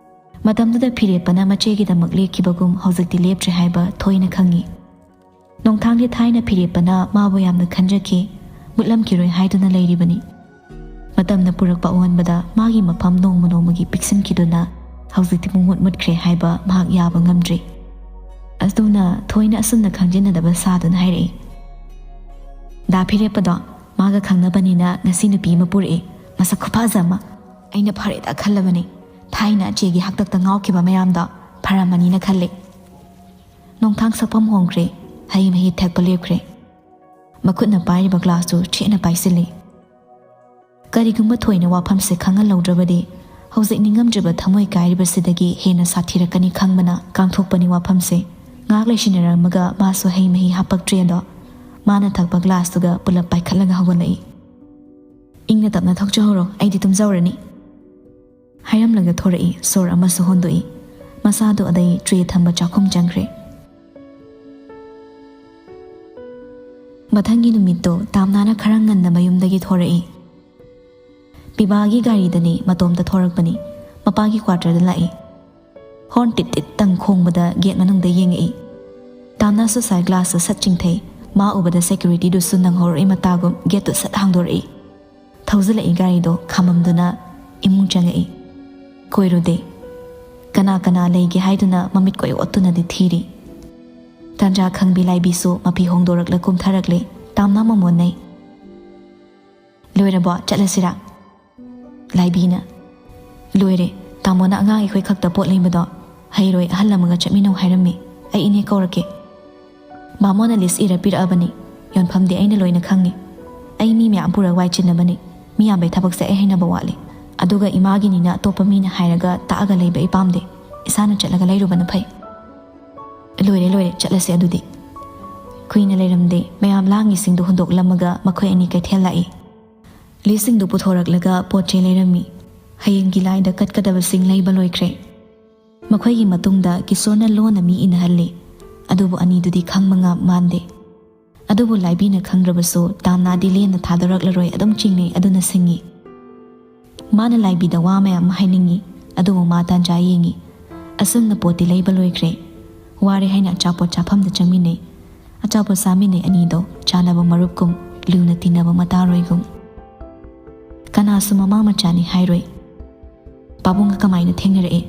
ꯃꯇꯝꯗꯨꯗ ꯐꯤꯔꯦꯞꯄꯅ ꯃꯆꯦꯒꯤꯗꯃꯛ ꯂꯦꯞꯈꯤꯕꯒꯨꯝ ꯍꯧꯖꯤꯛꯇꯤ ꯂꯦꯞꯇ꯭ꯔꯦ ꯍꯥꯏꯕ ꯊꯣꯏꯅ ꯈꯪꯉꯤ꯫ ꯅꯣꯡꯊꯥꯡꯗꯤ ꯊꯥꯏꯅ ꯐꯤꯔꯦꯞꯄꯅ ꯃꯥꯕꯨ ꯌꯥꯝꯅ ꯈꯟꯖꯈꯤ, ꯃꯨꯠꯂꯝꯈꯤꯔꯣꯏ ꯍꯥꯏꯗꯨꯅ ꯂꯩꯔꯤꯕꯅꯤ꯫ ꯃꯇꯝꯅ ꯄꯨꯔꯛꯄ ꯑꯑꯣꯟꯕꯗ ꯃꯥꯒꯤ ꯃꯐꯝ ꯅꯣꯡꯃ ꯅꯣꯡꯃꯒꯤ ꯄꯤꯛꯁꯤꯟꯈꯤꯗꯨꯅ ꯍꯧꯖꯤꯛꯇꯤ ꯄꯨꯡꯃꯨꯠ ꯃꯨꯠꯈ꯭ꯔꯦ ꯍꯥꯏꯕ ꯃꯍꯥꯛ ꯌꯥꯕ ꯉꯝꯗ꯭ꯔꯤ꯫ ꯑꯗꯨꯅ ꯊꯣꯏꯅ ꯑꯁꯨꯝꯅ ꯈꯪꯖꯤꯟꯅꯗꯕ ꯁꯥꯗꯨꯅ ꯍꯥꯏꯔꯛꯏ, "ꯗꯥ ꯐꯤꯔꯦꯞꯄꯗꯣ ꯃꯥꯒ ꯈꯪꯅꯕꯅꯤꯅ ꯉꯁꯤ ꯅꯨꯄꯤ ꯑꯃ ꯄꯨꯔꯛꯑꯦ, ꯃꯁꯛ ꯈꯨꯐꯖ ꯑꯃ꯫ ꯑꯩꯅ ꯐꯔꯦꯗ ꯈꯜꯂꯕꯅꯤ, ꯊꯥꯏꯅ ꯆꯦꯒꯤ ꯍꯥꯛꯇꯛꯇ ꯉꯥꯎꯈꯤꯕ ꯃꯌꯥꯝꯗꯣ ꯐꯔꯝꯃꯅꯤꯅ ꯈꯜꯂꯦ꯫" ꯅꯣꯡꯊꯥꯡ ꯁꯛꯐꯝ ꯍꯣꯡꯈ꯭ꯔꯦ, ꯍꯩ ꯃꯍꯤ ꯊꯛꯄ ꯂꯦꯞꯈ꯭ꯔꯦ꯫ ꯃꯈꯨꯠꯅ ꯄꯥꯏꯔꯤꯕ ꯒ꯭ꯂꯥꯁꯇꯨ ꯆꯦꯠꯅ ꯄꯥꯏꯁꯤꯜꯂꯤ꯫ ꯀꯔꯤꯒꯨꯝꯕ ꯊꯣꯏꯅ ꯋꯥꯐꯝꯁꯦ ꯈꯪꯍꯜꯍꯧꯗ꯭ꯔꯕꯗꯤ ꯍꯧꯖꯤꯛ ꯅꯤꯡꯉꯝꯗ꯭ꯔꯤꯕ ꯊꯃꯣꯏ ꯀꯥꯏꯔꯤꯕꯁꯤꯗꯒꯤ ꯍꯦꯟꯅ ꯁꯥꯊꯤꯔꯛꯀꯅꯤ ꯈꯪꯕꯅ ꯀꯥꯡꯊꯣꯛꯄꯅꯤ ꯋꯥꯐꯝꯁꯦ꯫ ꯉꯥꯏꯍꯥꯛ ꯂꯩꯁꯤꯟꯅꯔꯝꯃꯒ ꯃꯥꯁꯨ ꯍꯩ ꯃꯍꯤ ꯍꯥꯞꯄꯛꯇ꯭ꯔꯦ ꯑꯗꯣ ꯃꯥꯅ ꯊꯛꯄ ꯒ꯭ꯂꯥꯁꯇꯨꯒ ꯄꯨꯂꯞ ꯄꯥꯏꯈꯠꯂꯒ ꯍꯧꯒꯠꯂꯛꯏ꯫ "ꯏꯪꯅ ꯇꯞꯅ ꯊꯛꯆꯍꯧꯔꯣ, ꯑꯩꯗꯤ ꯇꯨꯝꯖꯍꯧꯔꯅꯤ," ꯍꯥꯏꯔꯝꯂꯒ ꯊꯣꯔꯛꯏ꯫ ꯁꯣꯔ ꯑꯃꯁꯨ ꯍꯣꯟꯗꯣꯛꯏ꯫ ꯃꯁꯥꯗꯣ ꯑꯗꯩ ꯇ꯭ꯔꯦ ꯊꯝꯕ ꯆꯥꯛꯈꯨꯝ ꯆꯪꯈ꯭ꯔꯦ꯫ ꯃꯊꯪꯒꯤ ꯅꯨꯃꯤꯠꯇꯣ ꯇꯥꯝꯅꯥꯅ ꯈꯔ ꯉꯟꯅ ꯃꯌꯨꯝꯗꯒꯤ ꯊꯣꯔꯛꯏ꯫ ꯄꯤꯕꯥꯒꯤ ꯒꯥꯔꯤꯗꯅꯤ, ꯃꯇꯣꯝꯇ ꯊꯣꯔꯛꯄꯅꯤ꯫ ꯃꯄꯥꯒꯤ ꯀ꯭ꯋꯥꯇꯔꯗ ꯂꯥꯛꯏ꯫ ꯍꯣꯔꯟ ꯇꯤꯠ ꯇꯤꯠ ꯇꯪ ꯈꯣꯡꯕꯗ ꯒꯦꯠ ꯃꯅꯨꯡꯗ ꯌꯦꯡꯉꯛꯏ꯫ ꯇꯥꯝꯅꯥꯁꯨ ꯁꯥꯏ ꯒ꯭ꯂꯥꯁꯇ ꯁꯠ ꯆꯤꯡꯊꯩ꯫ ꯃꯥ ꯎꯕꯗ ꯁꯦꯀ꯭ꯌꯨꯔꯤꯇꯤꯗꯨꯁꯨ ꯅꯪꯍꯧꯔꯛꯏ ꯃꯇꯥꯒꯨꯝ ꯒꯦꯠꯇꯨ ꯁꯠ ꯍꯥꯡꯗꯣꯔꯛꯏ꯫ ꯊꯧꯖꯤꯜꯂꯛꯏ ꯒꯥꯔꯤꯗꯣ ꯈꯥꯝꯃꯝꯗꯨꯅ ꯏꯃꯨꯡ ꯆꯪꯉꯛꯏ꯫ ꯀꯣꯏꯔꯨꯗꯦ꯫ ꯀꯅꯥ ꯀꯅꯥ ꯂꯩꯒꯦ ꯍꯥꯏꯗꯨꯅ ꯃꯃꯤꯠ ꯀꯣꯏ ꯑꯣꯠꯇꯨꯅꯗꯤ ꯊꯤꯔꯤ꯫ ꯇꯥꯟꯖꯥ ꯈꯪꯕꯤ ꯂꯥꯏꯕꯤꯁꯨ ꯃꯐꯤ ꯍꯣꯡꯗꯣꯔꯛꯂ ꯀꯨꯝꯊꯔꯛꯂꯦ꯫ ꯇꯥꯝꯅꯥ ꯃꯃꯣꯟ ꯅꯩ꯫ "ꯂꯣꯏꯔꯕꯣ? ꯆꯠꯂꯁꯤꯔꯥ?" ꯂꯥꯏꯕꯤꯅ, "ꯂꯣꯏꯔꯦ꯫ ꯇꯥꯃꯣꯅ ꯑꯉꯥꯡ ꯑꯩꯈꯣꯏ ꯈꯛꯇ ꯄꯣꯠ ꯂꯩꯕꯗꯣ ꯍꯩꯔꯣꯏ, ꯑꯍꯜ ꯑꯃꯒ ꯆꯠꯃꯤꯟꯅꯧ ꯍꯥꯏꯔꯝꯃꯤ꯫ ꯑꯩ ꯏꯅꯦ ꯀꯧꯔꯛꯀꯦ꯫ ꯕꯥꯃꯣꯟꯅ ꯂꯤꯁ ꯏꯔ ꯄꯤꯔꯛꯑꯕꯅꯤ꯫ ꯌꯣꯟꯐꯝꯗꯤ ꯑꯩꯅ ꯂꯣꯏꯅ ꯈꯪꯉꯤ꯫ ꯑꯩ ꯃꯤ ꯃꯌꯥꯝ ꯄꯨꯔꯒ ꯋꯥꯏ ꯆꯤꯟꯅꯕꯅꯤ꯫ ꯃꯤ ꯌꯥꯝꯕꯩ ꯊꯕꯛꯁꯦ ꯑꯩ ꯍꯩꯅꯕ ꯋꯥꯠꯂꯤ꯫ ꯑꯗꯨꯒ ꯏꯃꯥꯒꯤꯅꯤꯅ ꯑꯇꯣꯞꯄ ꯃꯤꯅ ꯍꯥꯏꯔꯒ ꯇꯥꯛꯑꯒ ꯂꯩꯕ ꯑꯩ ꯄꯥꯝꯗꯦ꯫ ꯏꯁꯥꯅ ꯆꯠꯂꯒ ꯂꯩꯔꯨꯕꯅ ꯐꯩ꯫" "ꯂꯣꯏꯔꯦ, ꯂꯣꯏꯔꯦ, ꯆꯠꯂꯁꯦ ꯑꯗꯨꯗꯤ꯫" ꯀꯨꯏꯅ ꯂꯩꯔꯝꯗꯦ꯫ ꯃꯌꯥꯝ ꯂꯥꯡꯉꯤꯁꯤꯡꯗꯨ ꯍꯨꯟꯗꯣꯛꯂꯝꯃꯒ ꯃꯈꯣꯏ ꯑꯅꯤ ꯀꯩꯊꯦꯜ ꯂꯥꯛꯏ꯫ ꯂꯤꯁꯁꯤꯡꯗꯨ ꯄꯨꯊꯣꯔꯛꯂꯒ ꯄꯣꯠ ꯆꯩ ꯂꯩꯔꯝꯃꯤ꯫ ꯍꯌꯦꯡꯒꯤ ꯂꯥꯏꯗ ꯀꯠꯀꯗꯕꯁꯤꯡ ꯂꯩꯕ ꯂꯣꯏꯈ꯭ꯔꯦ꯫ ꯃꯈꯣꯏꯒꯤ ꯃꯇꯨꯡꯗ ꯀꯤꯁꯣꯔꯅ ꯂꯣꯟꯅ ꯃꯤ ꯏꯟꯅꯍꯜꯂꯤ꯫ ꯑꯗꯨꯕꯨ ꯑꯅꯤꯗꯨꯗꯤ ꯈꯪꯕ ꯉꯥꯛ ꯃꯥꯟꯗꯦ꯫ ꯑꯗꯨꯕꯨ ꯂꯥꯏꯕꯤꯅ ꯈꯪꯗ꯭ꯔꯕꯁꯨ ꯇꯥꯝꯅꯥꯗꯤ ꯂꯦꯝꯅ ꯊꯥꯗꯣꯔꯛꯂꯔꯣꯏ, ꯑꯗꯨꯝ ꯆꯤꯡꯅꯩ꯫ ꯑꯗꯨꯅ ꯁꯤꯡꯉꯤ꯫ ꯃꯥꯅ ꯂꯥꯏꯕꯤꯗ ꯋꯥ ꯃꯌꯥꯝ ꯑꯃ ꯍꯥꯏꯅꯤꯡꯉꯤ, ꯑꯗꯨꯕꯨ ꯃꯥ ꯇꯥꯟꯖꯥ ꯌꯦꯡꯉꯤ꯫ ꯑꯁꯨꯝꯅ ꯄꯣꯠꯇꯤ ꯂꯩꯕ ꯂꯣꯏꯈ꯭ꯔꯦ꯫ ꯋꯥꯔꯦ ꯍꯥꯏꯅ ꯑꯆꯥꯄꯣꯠ ꯆꯥꯐꯝꯗ ꯆꯪꯃꯤꯟꯅꯩ꯫ ꯑꯆꯥꯄꯣꯠ ꯆꯥꯃꯤꯟꯅꯩ ꯑꯅꯤꯗꯣ, ꯆꯥꯟꯅꯕ ꯃꯔꯨꯞꯀꯨꯝ, ꯂꯨꯅ ꯇꯤꯟꯅꯕ ꯃꯇꯥꯔꯣꯏꯒꯨꯝ꯫ ꯀꯅꯥꯁꯨ ꯃꯃꯥ ꯃꯆꯥꯅꯤ ꯍꯥꯏꯔꯣꯏ꯫ ꯄꯥꯕꯨꯡꯒ ꯀꯃꯥꯏꯅ ꯊꯦꯡꯅꯔꯛꯏ?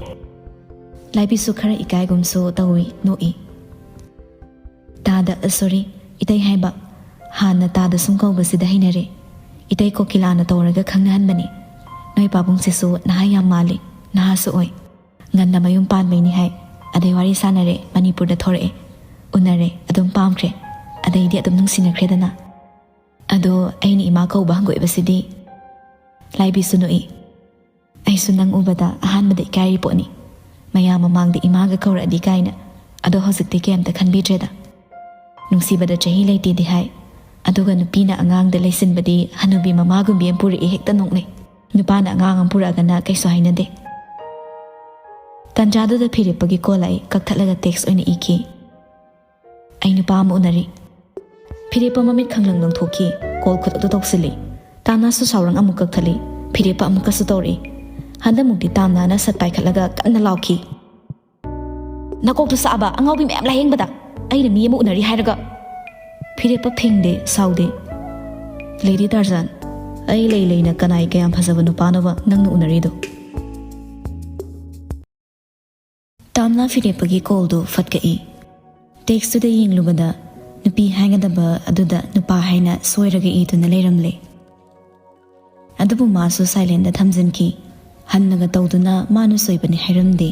ꯂꯥꯏꯕꯤꯁꯨ ꯈꯔ ꯏꯀꯥꯏꯒꯨꯝꯁꯨ ꯇꯧꯏ, ꯅꯣꯛꯏ꯫ ꯇꯥꯗ, ꯁꯣꯔꯤ, ꯏꯇꯩ ꯍꯥꯏꯕ꯫ ꯍꯥꯟꯅ ꯇꯥꯗ ꯁꯨꯝ ꯀꯧꯕꯁꯤꯗ ꯍꯩꯅꯔꯦ꯫ ꯏꯇꯩ ꯀꯣꯀꯤꯂꯥꯅ ꯇꯧꯔꯒ ꯈꯪꯅꯍꯟꯕꯅꯤ꯫ ꯅꯣꯏ ꯄꯥꯕꯨꯡꯁꯤꯁꯨ ꯅꯍꯥ ꯌꯥꯝ ꯃꯥꯜꯂꯤ, ꯅꯍꯥꯁꯨ ꯑꯣꯏ꯫ ꯉꯟꯅ ꯃꯌꯨꯝ ꯄꯥꯟꯕꯩꯅꯤ ꯍꯥꯏ꯫ ꯑꯗꯩ ꯋꯥꯔꯤ ꯁꯥꯟꯅꯔꯦ, ꯃꯅꯤꯄꯨꯔꯗ ꯊꯣꯔꯛꯑꯦ꯫ ꯎꯅꯔꯦ, ꯑꯗꯨꯝ ꯄꯥꯝꯈ꯭ꯔꯦ꯫ ꯑꯗꯩꯗꯤ ꯑꯗꯨꯝ ꯅꯨꯡꯁꯤꯅꯈ꯭ꯔꯦꯗꯅ꯫ ꯑꯗꯣ ꯑꯩꯅ ꯏꯃꯥ ꯀꯧꯕ ꯍꯪꯒꯣꯏꯕꯁꯤꯗꯤ꯫ ꯂꯥꯏꯕꯤꯁꯨ ꯅꯣꯛꯏ꯫ ꯑꯩꯁꯨ ꯅꯪ ꯎꯕꯗ ꯑꯍꯥꯟꯕꯗ ꯏꯀꯥꯏꯔꯤ ꯄꯣꯠꯅꯤ꯫ ꯃꯌꯥꯝ ꯃꯃꯥꯡꯗ ꯏꯃꯥꯒ ꯀꯧꯔꯛꯑꯗꯤ ꯀꯥꯏꯅ꯫ ꯑꯗꯣ ꯍꯧꯖꯤꯛꯇꯤ ꯀꯩꯝꯇ ꯈꯟꯕꯤꯗ꯭ꯔꯦꯗ꯫ ꯅꯨꯡꯁꯤꯕꯗ ꯆꯍꯤ ꯂꯩꯇꯦꯗꯤ ꯍꯥꯏ꯫ ꯑꯗꯨꯒ ꯅꯨꯄꯤꯅ ꯑꯉꯥꯡꯗ ꯂꯩꯁꯤꯟꯕꯗꯤ ꯍꯅꯨꯕꯤ ꯃꯃꯥꯒꯨꯝꯕꯤ ꯑꯃ ꯄꯨꯔꯛꯏ ꯍꯦꯛꯇ ꯅꯣꯛꯅꯩ꯫ ꯅꯨꯄꯥꯅ ꯑꯉꯥꯡ ꯑꯃ ꯄꯨꯔꯛꯑꯒꯅ ꯀꯩꯁꯨ ꯍꯥꯏꯅꯗꯦ꯫ ꯇꯥꯟꯖꯥꯗꯨꯗ ꯐꯤꯔꯦꯞꯄꯒꯤ ꯀꯣꯜ ꯑꯩ ꯀꯛꯊꯠꯂꯒ ꯇꯦꯛꯁ ꯑꯣꯏꯅ ꯏꯈꯤ꯫ ꯑꯩ ꯅꯨꯄꯥ ꯑꯃ ꯎꯅꯔꯤ꯫ ꯐꯤꯔꯦꯞꯄ ꯃꯃꯤꯠ ꯈꯪꯂꯪ ꯂꯪꯊꯣꯛꯈꯤ꯫ ꯀꯣꯜ ꯈꯨꯠ ꯑꯗꯨ ꯇꯧꯁꯤꯜꯂꯤ꯫ ꯇꯥꯝꯅꯥꯁꯨ ꯁꯥꯎꯔꯪ ꯑꯃꯨꯛ ꯀꯛꯊꯠꯂꯤ꯫ ꯐꯤꯔꯦꯞꯄ ꯑꯃꯨꯛꯀꯁꯨ ꯇꯧꯔꯛꯏ꯫ ꯍꯟꯗꯛꯃꯨꯛꯇꯤ ꯇꯥꯝꯅꯥꯅ ꯁꯠ ꯄꯥꯏꯈꯠꯂꯒ ꯀꯟꯅ ꯂꯥꯎꯈꯤ꯫ "ꯅꯀꯣꯛꯇꯨ ꯁꯥꯛꯑꯕ, ꯑꯉꯥꯎꯕꯤ ꯃꯌꯥꯝ ꯂꯥꯌꯦꯡꯕꯗ ꯑꯩꯅ ꯃꯤ ꯑꯃ ꯎꯅꯔꯤ ꯍꯥꯏꯔꯒ!" ꯐꯤꯔꯦꯞꯄ ꯐꯤꯡꯗꯦ, ꯁꯥꯎꯗꯦ꯫ "ꯂꯦꯗꯤ ꯇꯥꯔꯖꯥꯟ, ꯑꯩ ꯂꯩ ꯂꯩꯅ ꯀꯅꯥꯏ ꯀꯌꯥꯝ ꯐꯖꯕ ꯅꯨꯄꯥꯅꯣꯕ ꯅꯪꯅ ꯎꯅꯔꯤꯗꯣ?" ꯇꯥꯝꯅꯥ ꯐꯤꯔꯦꯞꯄꯒꯤ ꯀꯣꯜꯗꯨ ꯐꯠ ꯀꯛꯏ꯫ ꯇꯦꯛꯁꯇꯨꯗ ꯌꯦꯡꯂꯨꯕꯗ ꯅꯨꯄꯤ ꯍꯥꯏꯒꯗꯕ ꯑꯗꯨꯗ ꯅꯨꯄꯥ ꯍꯥꯏꯅ ꯁꯣꯏꯔꯒ ꯏꯗꯨꯅ ꯂꯩꯔꯝꯂꯦ꯫ ꯑꯗꯨꯕꯨ ꯃꯥꯁꯨ ꯁꯥꯏꯂꯦꯟꯗ ꯊꯝꯖꯤꯟꯈꯤ꯫ ꯍꯟꯅꯒ ꯇꯧꯗꯨꯅ ꯃꯥꯅ ꯁꯣꯏꯕꯅꯤ ꯍꯥꯏꯔꯝꯗꯦ꯫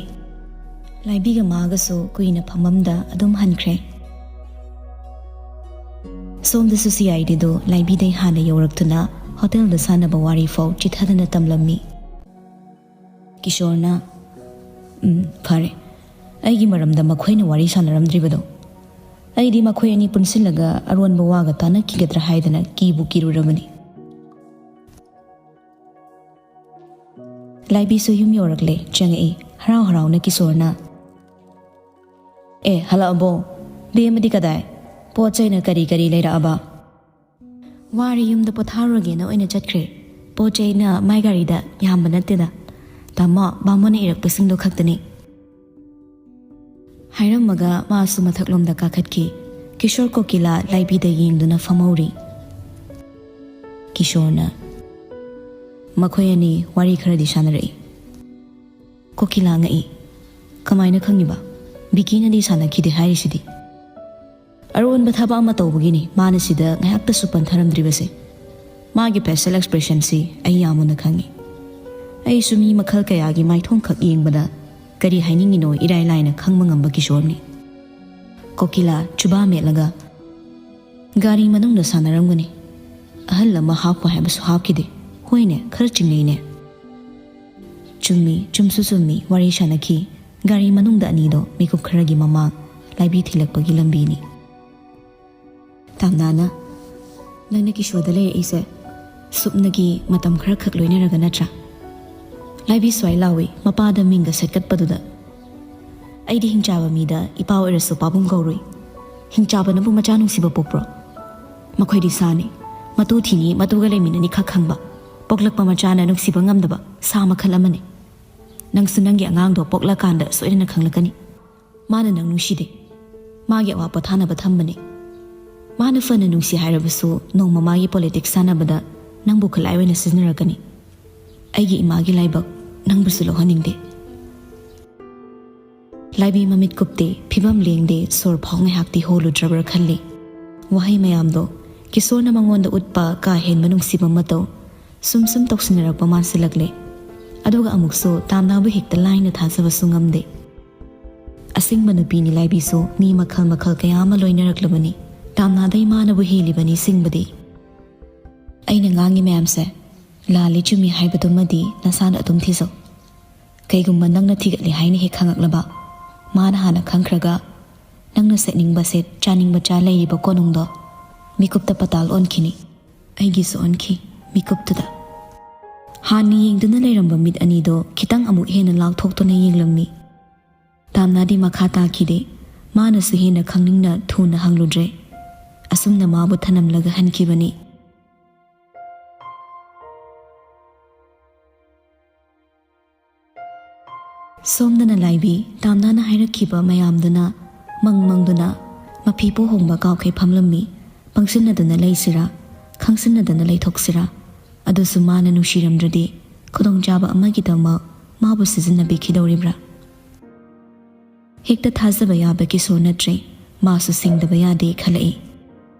ꯂꯥꯏꯕꯤꯒ ꯃꯥꯒꯁꯨ ꯀꯨꯏꯅ ꯐꯝꯃꯝꯗ ꯑꯗꯨꯝ ꯍꯟꯈ꯭ꯔꯦ꯫ ꯁꯣꯝꯗꯁꯨ ꯁꯤ ꯑꯥꯏ ꯗꯤꯗꯨ ꯂꯥꯏꯕꯤꯗꯩ ꯍꯥꯟꯅ ꯌꯧꯔꯛꯇꯨꯅ ꯍꯣꯇꯦꯜꯗ ꯁꯥꯟꯅꯕ ꯋꯥꯔꯤ ꯐꯥꯎ ꯆꯤꯊꯗꯅ ꯇꯝꯂꯝꯃꯤ꯫ ꯀꯤꯁꯣꯔꯅ, "ꯎꯝ, ꯐꯔꯦ꯫ ꯑꯩꯒꯤ ꯃꯔꯝꯗ ꯃꯈꯣꯏꯅ ꯋꯥꯔꯤ ꯁꯥꯟꯅꯔꯝꯗ꯭ꯔꯤꯕꯗꯣ꯫ ꯑꯩꯗꯤ ꯃꯈꯣꯏ ꯑꯅꯤ ꯄꯨꯟꯁꯤꯜꯂꯒ ꯑꯔꯣꯟꯕ ꯋꯥꯒ ꯇꯥꯟꯅꯈꯤꯒꯗ꯭ꯔꯥ ꯍꯥꯏꯗꯅ ꯀꯤꯕꯨ ꯀꯤꯔꯨꯔꯕꯅꯤ꯫" ꯂꯥꯏꯕꯤꯁꯨ ꯌꯨꯝ ꯌꯧꯔꯛꯂꯦ, ꯆꯪꯉꯛꯏ꯫ ꯍꯔꯥꯎ ꯍꯔꯥꯎꯅ ꯀꯤꯁꯣꯔꯅ, "ꯑꯦ, ꯍꯜꯂꯛꯑꯕꯣ? ꯕꯦꯝꯃꯗꯤ ꯀꯗꯥꯏ? ꯄꯣꯠ ꯆꯩꯅ ꯀꯔꯤ ꯀꯔꯤ ꯂꯩꯔꯛꯑꯕ? ꯋꯥꯔꯦ, ꯌꯨꯝꯗ ꯄꯣꯊꯥꯔꯨꯔꯒꯦꯅ ꯑꯣꯏꯅ ꯆꯠꯈ꯭ꯔꯦ꯫ ꯄꯣꯠ ꯆꯩꯅ ꯃꯥꯏ ꯒꯥꯔꯤꯗ ꯌꯥꯝꯕ ꯅꯠꯇꯦꯗ꯫ ꯇꯥꯃꯣ, ꯕꯥꯃꯣꯟꯅ ꯏꯔꯛꯄꯁꯤꯡꯗꯣ ꯈꯛꯇꯅꯤ꯫ ꯍꯥꯏꯔꯝꯃꯒ ꯃꯥꯁꯨ ꯃꯊꯛꯂꯣꯝꯗ ꯀꯥꯈꯠꯈꯤ꯫ ꯀꯤꯁꯣꯔ ꯀꯣꯀꯤꯂꯥ ꯂꯥꯏꯕꯤꯗ ꯌꯦꯡꯗꯨꯅ ꯐꯝꯍꯧꯔꯤ꯫ ꯀꯤꯁꯣꯔꯅ, ꯃꯈꯣꯏ ꯑꯅꯤ ꯋꯥꯔꯤ ꯈꯔꯗꯤ ꯁꯥꯟꯅꯔꯛꯏ꯫ ꯀꯣꯀꯤꯂꯥ ꯉꯛꯏ꯫ ꯀꯃꯥꯏꯅ ꯈꯪꯉꯤꯕ? ꯕꯤꯀꯤꯅꯗꯤ ꯁꯥꯟꯅꯈꯤꯗꯦ ꯍꯥꯏꯔꯤꯁꯤꯗꯤ꯫ ꯑꯔꯣꯟꯕ ꯊꯕꯛ ꯑꯃ ꯇꯧꯕꯒꯤꯅꯤ ꯃꯥꯅ ꯁꯤꯗ ꯉꯥꯏꯍꯥꯛꯇꯁꯨ ꯄꯟꯊꯔꯝꯗ꯭ꯔꯤꯕꯁꯦ꯫ ꯃꯥꯒꯤ facial expressionꯁꯤ ꯑꯩ ꯌꯥꯝ ꯃꯨꯟꯅ ꯈꯪꯉꯤ꯫ ꯑꯩꯁꯨ ꯃꯤ ꯃꯈꯜ ꯀꯌꯥꯒꯤ ꯃꯥꯏꯊꯣꯡꯈꯛ ꯌꯦꯡꯕꯗ ꯀꯔꯤ ꯍꯥꯏꯅꯤꯡꯉꯤꯅꯣ ꯏꯔꯥꯏ ꯂꯥꯏꯅ ꯈꯪꯕ ꯉꯝꯕ ꯀꯤꯁꯣꯔꯅꯤ꯫ ꯀꯣꯀꯤꯂꯥ ꯆꯨꯕꯥ ꯃꯦꯠꯂꯒ, ꯒꯥꯔꯤ ꯃꯅꯨꯡꯗ ꯁꯥꯟꯅꯔꯝꯒꯅꯤ꯫ ꯑꯍꯜ ꯑꯃ ꯍꯥꯞꯈꯣ ꯍꯥꯏꯕꯁꯨ ꯍꯥꯞꯈꯤꯗꯦ꯫ ꯍꯣꯏꯅꯦ, ꯈꯔ ꯆꯤꯡꯅꯩꯅꯦ꯫ ꯆꯨꯝꯃꯤ, ꯆꯨꯝꯁꯨ ꯆꯨꯝꯃꯤ, ꯋꯥꯔꯤ ꯁꯥꯟꯅꯈꯤ꯫ ꯒꯥꯔꯤ ꯃꯅꯨꯡꯗ ꯑꯅꯤꯗꯣ ꯃꯤꯀꯨꯞ ꯈꯔꯒꯤ ꯃꯃꯥꯡ ꯂꯥꯏꯕꯤ ꯊꯤꯜꯂꯛꯄꯒꯤ ꯂꯝꯕꯤꯅꯤ꯫ ꯇꯥꯝꯅꯥꯅ, ꯅꯪꯅ ꯀꯤꯁꯣꯔꯗ ꯂꯩꯔꯛꯏꯁꯦ ꯁꯨꯞꯅꯒꯤ ꯃꯇꯝ ꯈꯔ ꯈꯛ ꯂꯣꯏꯅꯔꯒ ꯅꯠꯇ꯭ꯔꯥ? ꯂꯥꯏꯕꯤ ꯁ꯭ꯋꯥꯏ ꯂꯥꯎꯏ, ꯃꯄꯥꯗ ꯃꯤꯡꯒ ꯁꯦꯠꯀꯠꯄꯗꯨꯗ꯫ ꯑꯩꯗꯤ ꯍꯤꯡꯆꯥꯕ ꯃꯤꯗ ꯏꯄꯥ ꯑꯣꯏꯔꯁꯨ ꯄꯥꯕꯨꯡ ꯀꯧꯔꯨꯏ꯫ ꯍꯤꯡꯆꯥꯕꯅꯕꯨ ꯃꯆꯥ ꯅꯨꯡꯁꯤꯕ ꯄꯣꯛꯄ꯭ꯔꯣ? ꯃꯈꯣꯏꯗꯤ ꯁꯥꯅꯤ꯫ ꯃꯇꯨ ꯊꯤꯅꯤ, ꯃꯇꯨꯒ ꯂꯩꯃꯤꯟꯅꯅꯤ ꯈꯛ ꯈꯪꯕ꯫ ꯄꯣꯛꯂꯛꯄ ꯃꯆꯥꯅ ꯅꯨꯡꯁꯤꯕ ꯉꯝꯗꯕ ꯁꯥ ꯃꯈꯜ ꯑꯃꯅꯤ꯫ ꯅꯪꯁꯨ ꯅꯪꯒꯤ ꯑꯉꯥꯡꯗꯣ ꯄꯣꯛꯂꯀꯥꯟꯗ ꯁꯣꯏꯗꯅ ꯈꯪꯂꯛꯀꯅꯤ꯫ ꯃꯥꯅ ꯅꯪ ꯅꯨꯡꯁꯤꯗꯦ꯫ ꯃꯥꯒꯤ ꯑꯋꯥ ꯄꯣꯊꯥꯅꯕ ꯊꯝꯕꯅꯤ꯫ ꯃꯥꯅ ꯐꯅ ꯅꯨꯡꯁꯤ ꯍꯥꯏꯔꯕꯁꯨ ꯅꯣꯡꯃ ꯃꯥꯒꯤ politics ꯁꯥꯟꯅꯕꯗ ꯅꯪꯕꯨ ꯈꯨꯠꯂꯥꯏ ꯑꯣꯏꯅ ꯁꯤꯖꯤꯟꯅꯔꯛꯀꯅꯤ꯫ ꯑꯩꯒꯤ ꯏꯃꯥꯒꯤ ꯂꯥꯏꯕꯛ ꯅꯪꯕꯨꯁꯨ ꯂꯧꯍꯟꯅꯤꯡꯗꯦ꯫ ꯂꯥꯏꯕꯤ ꯃꯃꯤꯠ ꯀꯨꯞꯇꯦ, ꯐꯤꯕꯝ ꯂꯦꯡꯗꯦ, ꯁꯣꯔ ꯐꯥꯎ ꯉꯥꯏꯍꯥꯛꯇꯤ ꯍꯣꯜꯂꯨꯗ꯭ꯔꯕ꯭ꯔꯥ ꯈꯜꯂꯤ꯫ ꯋꯥꯍꯩ ꯃꯌꯥꯝꯗꯣ, ꯀꯤꯁꯣꯔꯅ ꯃꯉꯣꯟꯗ ꯎꯠꯄ ꯀꯥ ꯍꯦꯟꯕ ꯅꯨꯡꯁꯤꯕ ꯃꯇꯧ, ꯁꯨꯝ ꯁꯨꯝ ꯇꯧꯁꯤꯟꯅꯔꯛꯄ ꯃꯥꯟꯁꯤꯜꯂꯛꯂꯦ꯫ ꯑꯗꯨꯒ ꯑꯃꯨꯛꯁꯨ ꯇꯥꯝꯅꯥꯕꯨ ꯍꯦꯛꯇ ꯂꯥꯏꯅ ꯊꯥꯖꯕꯁꯨ ꯉꯝꯗꯦ꯫ ꯑꯁꯤꯡꯕ ꯅꯨꯄꯤꯅꯤ ꯂꯥꯏꯕꯤꯁꯨ ꯃꯤ ꯃꯈꯜ ꯃꯈꯜ ꯀꯌꯥ ꯑꯃ ꯂꯣꯏꯅꯔꯛꯂꯕꯅꯤ꯫ ꯇꯥꯝꯅꯥꯗꯩ ꯃꯥꯅꯕꯨ ꯍꯦꯜꯂꯤꯕꯅꯤ ꯁꯤꯡꯕꯗꯤ꯫ ꯑꯩꯅ ꯉꯥꯡꯉꯤ ꯃꯌꯥꯝꯁꯦ ꯂꯥꯜꯂꯤ ꯆꯨꯝꯃꯤ ꯍꯥꯏꯕꯗꯨꯃꯗꯤ ꯅꯁꯥꯅ ꯑꯗꯨꯝ ꯊꯤꯖꯧ꯫ ꯀꯩꯒꯨꯝꯕ ꯅꯪꯅ ꯊꯤꯒꯠꯂꯤ ꯍꯥꯏꯅ ꯍꯦꯛ ꯈꯪꯉꯛꯂꯕ, ꯃꯥꯅ ꯍꯥꯟꯅ ꯈꯪꯈ꯭ꯔꯒ, ꯅꯪꯅ ꯁꯦꯠꯅꯤꯡꯕ ꯁꯦꯠ, ꯆꯥꯅꯤꯡꯕ ꯆꯥ ꯂꯩꯔꯤꯕ ꯀꯣꯅꯨꯡꯗꯣ ꯃꯤꯀꯨꯞꯇ ꯄꯇꯥꯜ ꯑꯣꯟꯈꯤꯅꯤ꯫ ꯑꯩꯒꯤꯁꯨ ꯑꯣꯟꯈꯤ ꯃꯤꯀꯨꯞꯇꯨꯗ꯫ ꯍꯥꯟꯅ ꯌꯦꯡꯗꯨꯅ ꯂꯩꯔꯝꯕ ꯃꯤꯠ ꯑꯅꯤꯗꯣ ꯈꯤꯇꯪ ꯑꯃꯨꯛ ꯍꯦꯟꯅ ꯂꯥꯎꯊꯣꯛꯇꯨꯅ ꯌꯦꯡꯂꯝꯃꯤ꯫ ꯇꯥꯝꯅꯥꯗꯤ ꯃꯈꯥ ꯇꯥꯈꯤꯗꯦ꯫ ꯃꯥꯅꯁꯨ ꯍꯦꯟꯅ ꯈꯪꯅꯤꯡꯅ ꯊꯨꯅ ꯍꯪꯂꯨꯗ꯭ꯔꯦ꯫ ꯑꯁꯨꯝꯅ ꯃꯥꯕꯨ ꯊꯅꯝꯂꯒ ꯍꯟꯈꯤꯕꯅꯤ꯫ ꯁꯣꯝꯗꯅ ꯂꯥꯏꯕꯤ ꯇꯥꯝꯅꯥꯅ ꯍꯥꯏꯔꯛꯈꯤꯕ ꯃꯌꯥꯝꯗꯨꯅ ꯃꯪ ꯃꯪꯗꯨꯅ ꯃꯐꯤ ꯄꯣ ꯍꯣꯡꯕ ꯀꯥꯎꯈꯩ ꯐꯝꯂꯝꯃꯤ꯫ ꯄꯪꯁꯤꯟꯅꯗꯨꯅ ꯂꯩꯁꯤꯔꯥ, ꯈꯪꯁꯤꯟꯅꯗꯅ ꯂꯩꯊꯣꯛꯁꯤꯔꯥ? ꯑꯗꯨꯁꯨ ꯃꯥꯅ ꯅꯨꯡꯁꯤꯔꯝꯗ꯭ꯔꯗꯤ ꯈꯨꯗꯣꯡꯆꯥꯕ ꯑꯃꯒꯤꯗꯃꯛ ꯃꯥꯕꯨ ꯁꯤꯖꯤꯟꯅꯕꯤꯈꯤꯗꯧꯔꯤꯕ꯭ꯔꯥ? ꯍꯦꯛꯇ ꯊꯥꯖꯕ ꯌꯥꯕ ꯀꯤꯁꯣꯔ ꯅꯠꯇ꯭ꯔꯦ꯫ ꯃꯥꯁꯨ ꯁꯤꯡꯗꯕ ꯌꯥꯗꯦ ꯈꯜꯂꯛꯏ꯫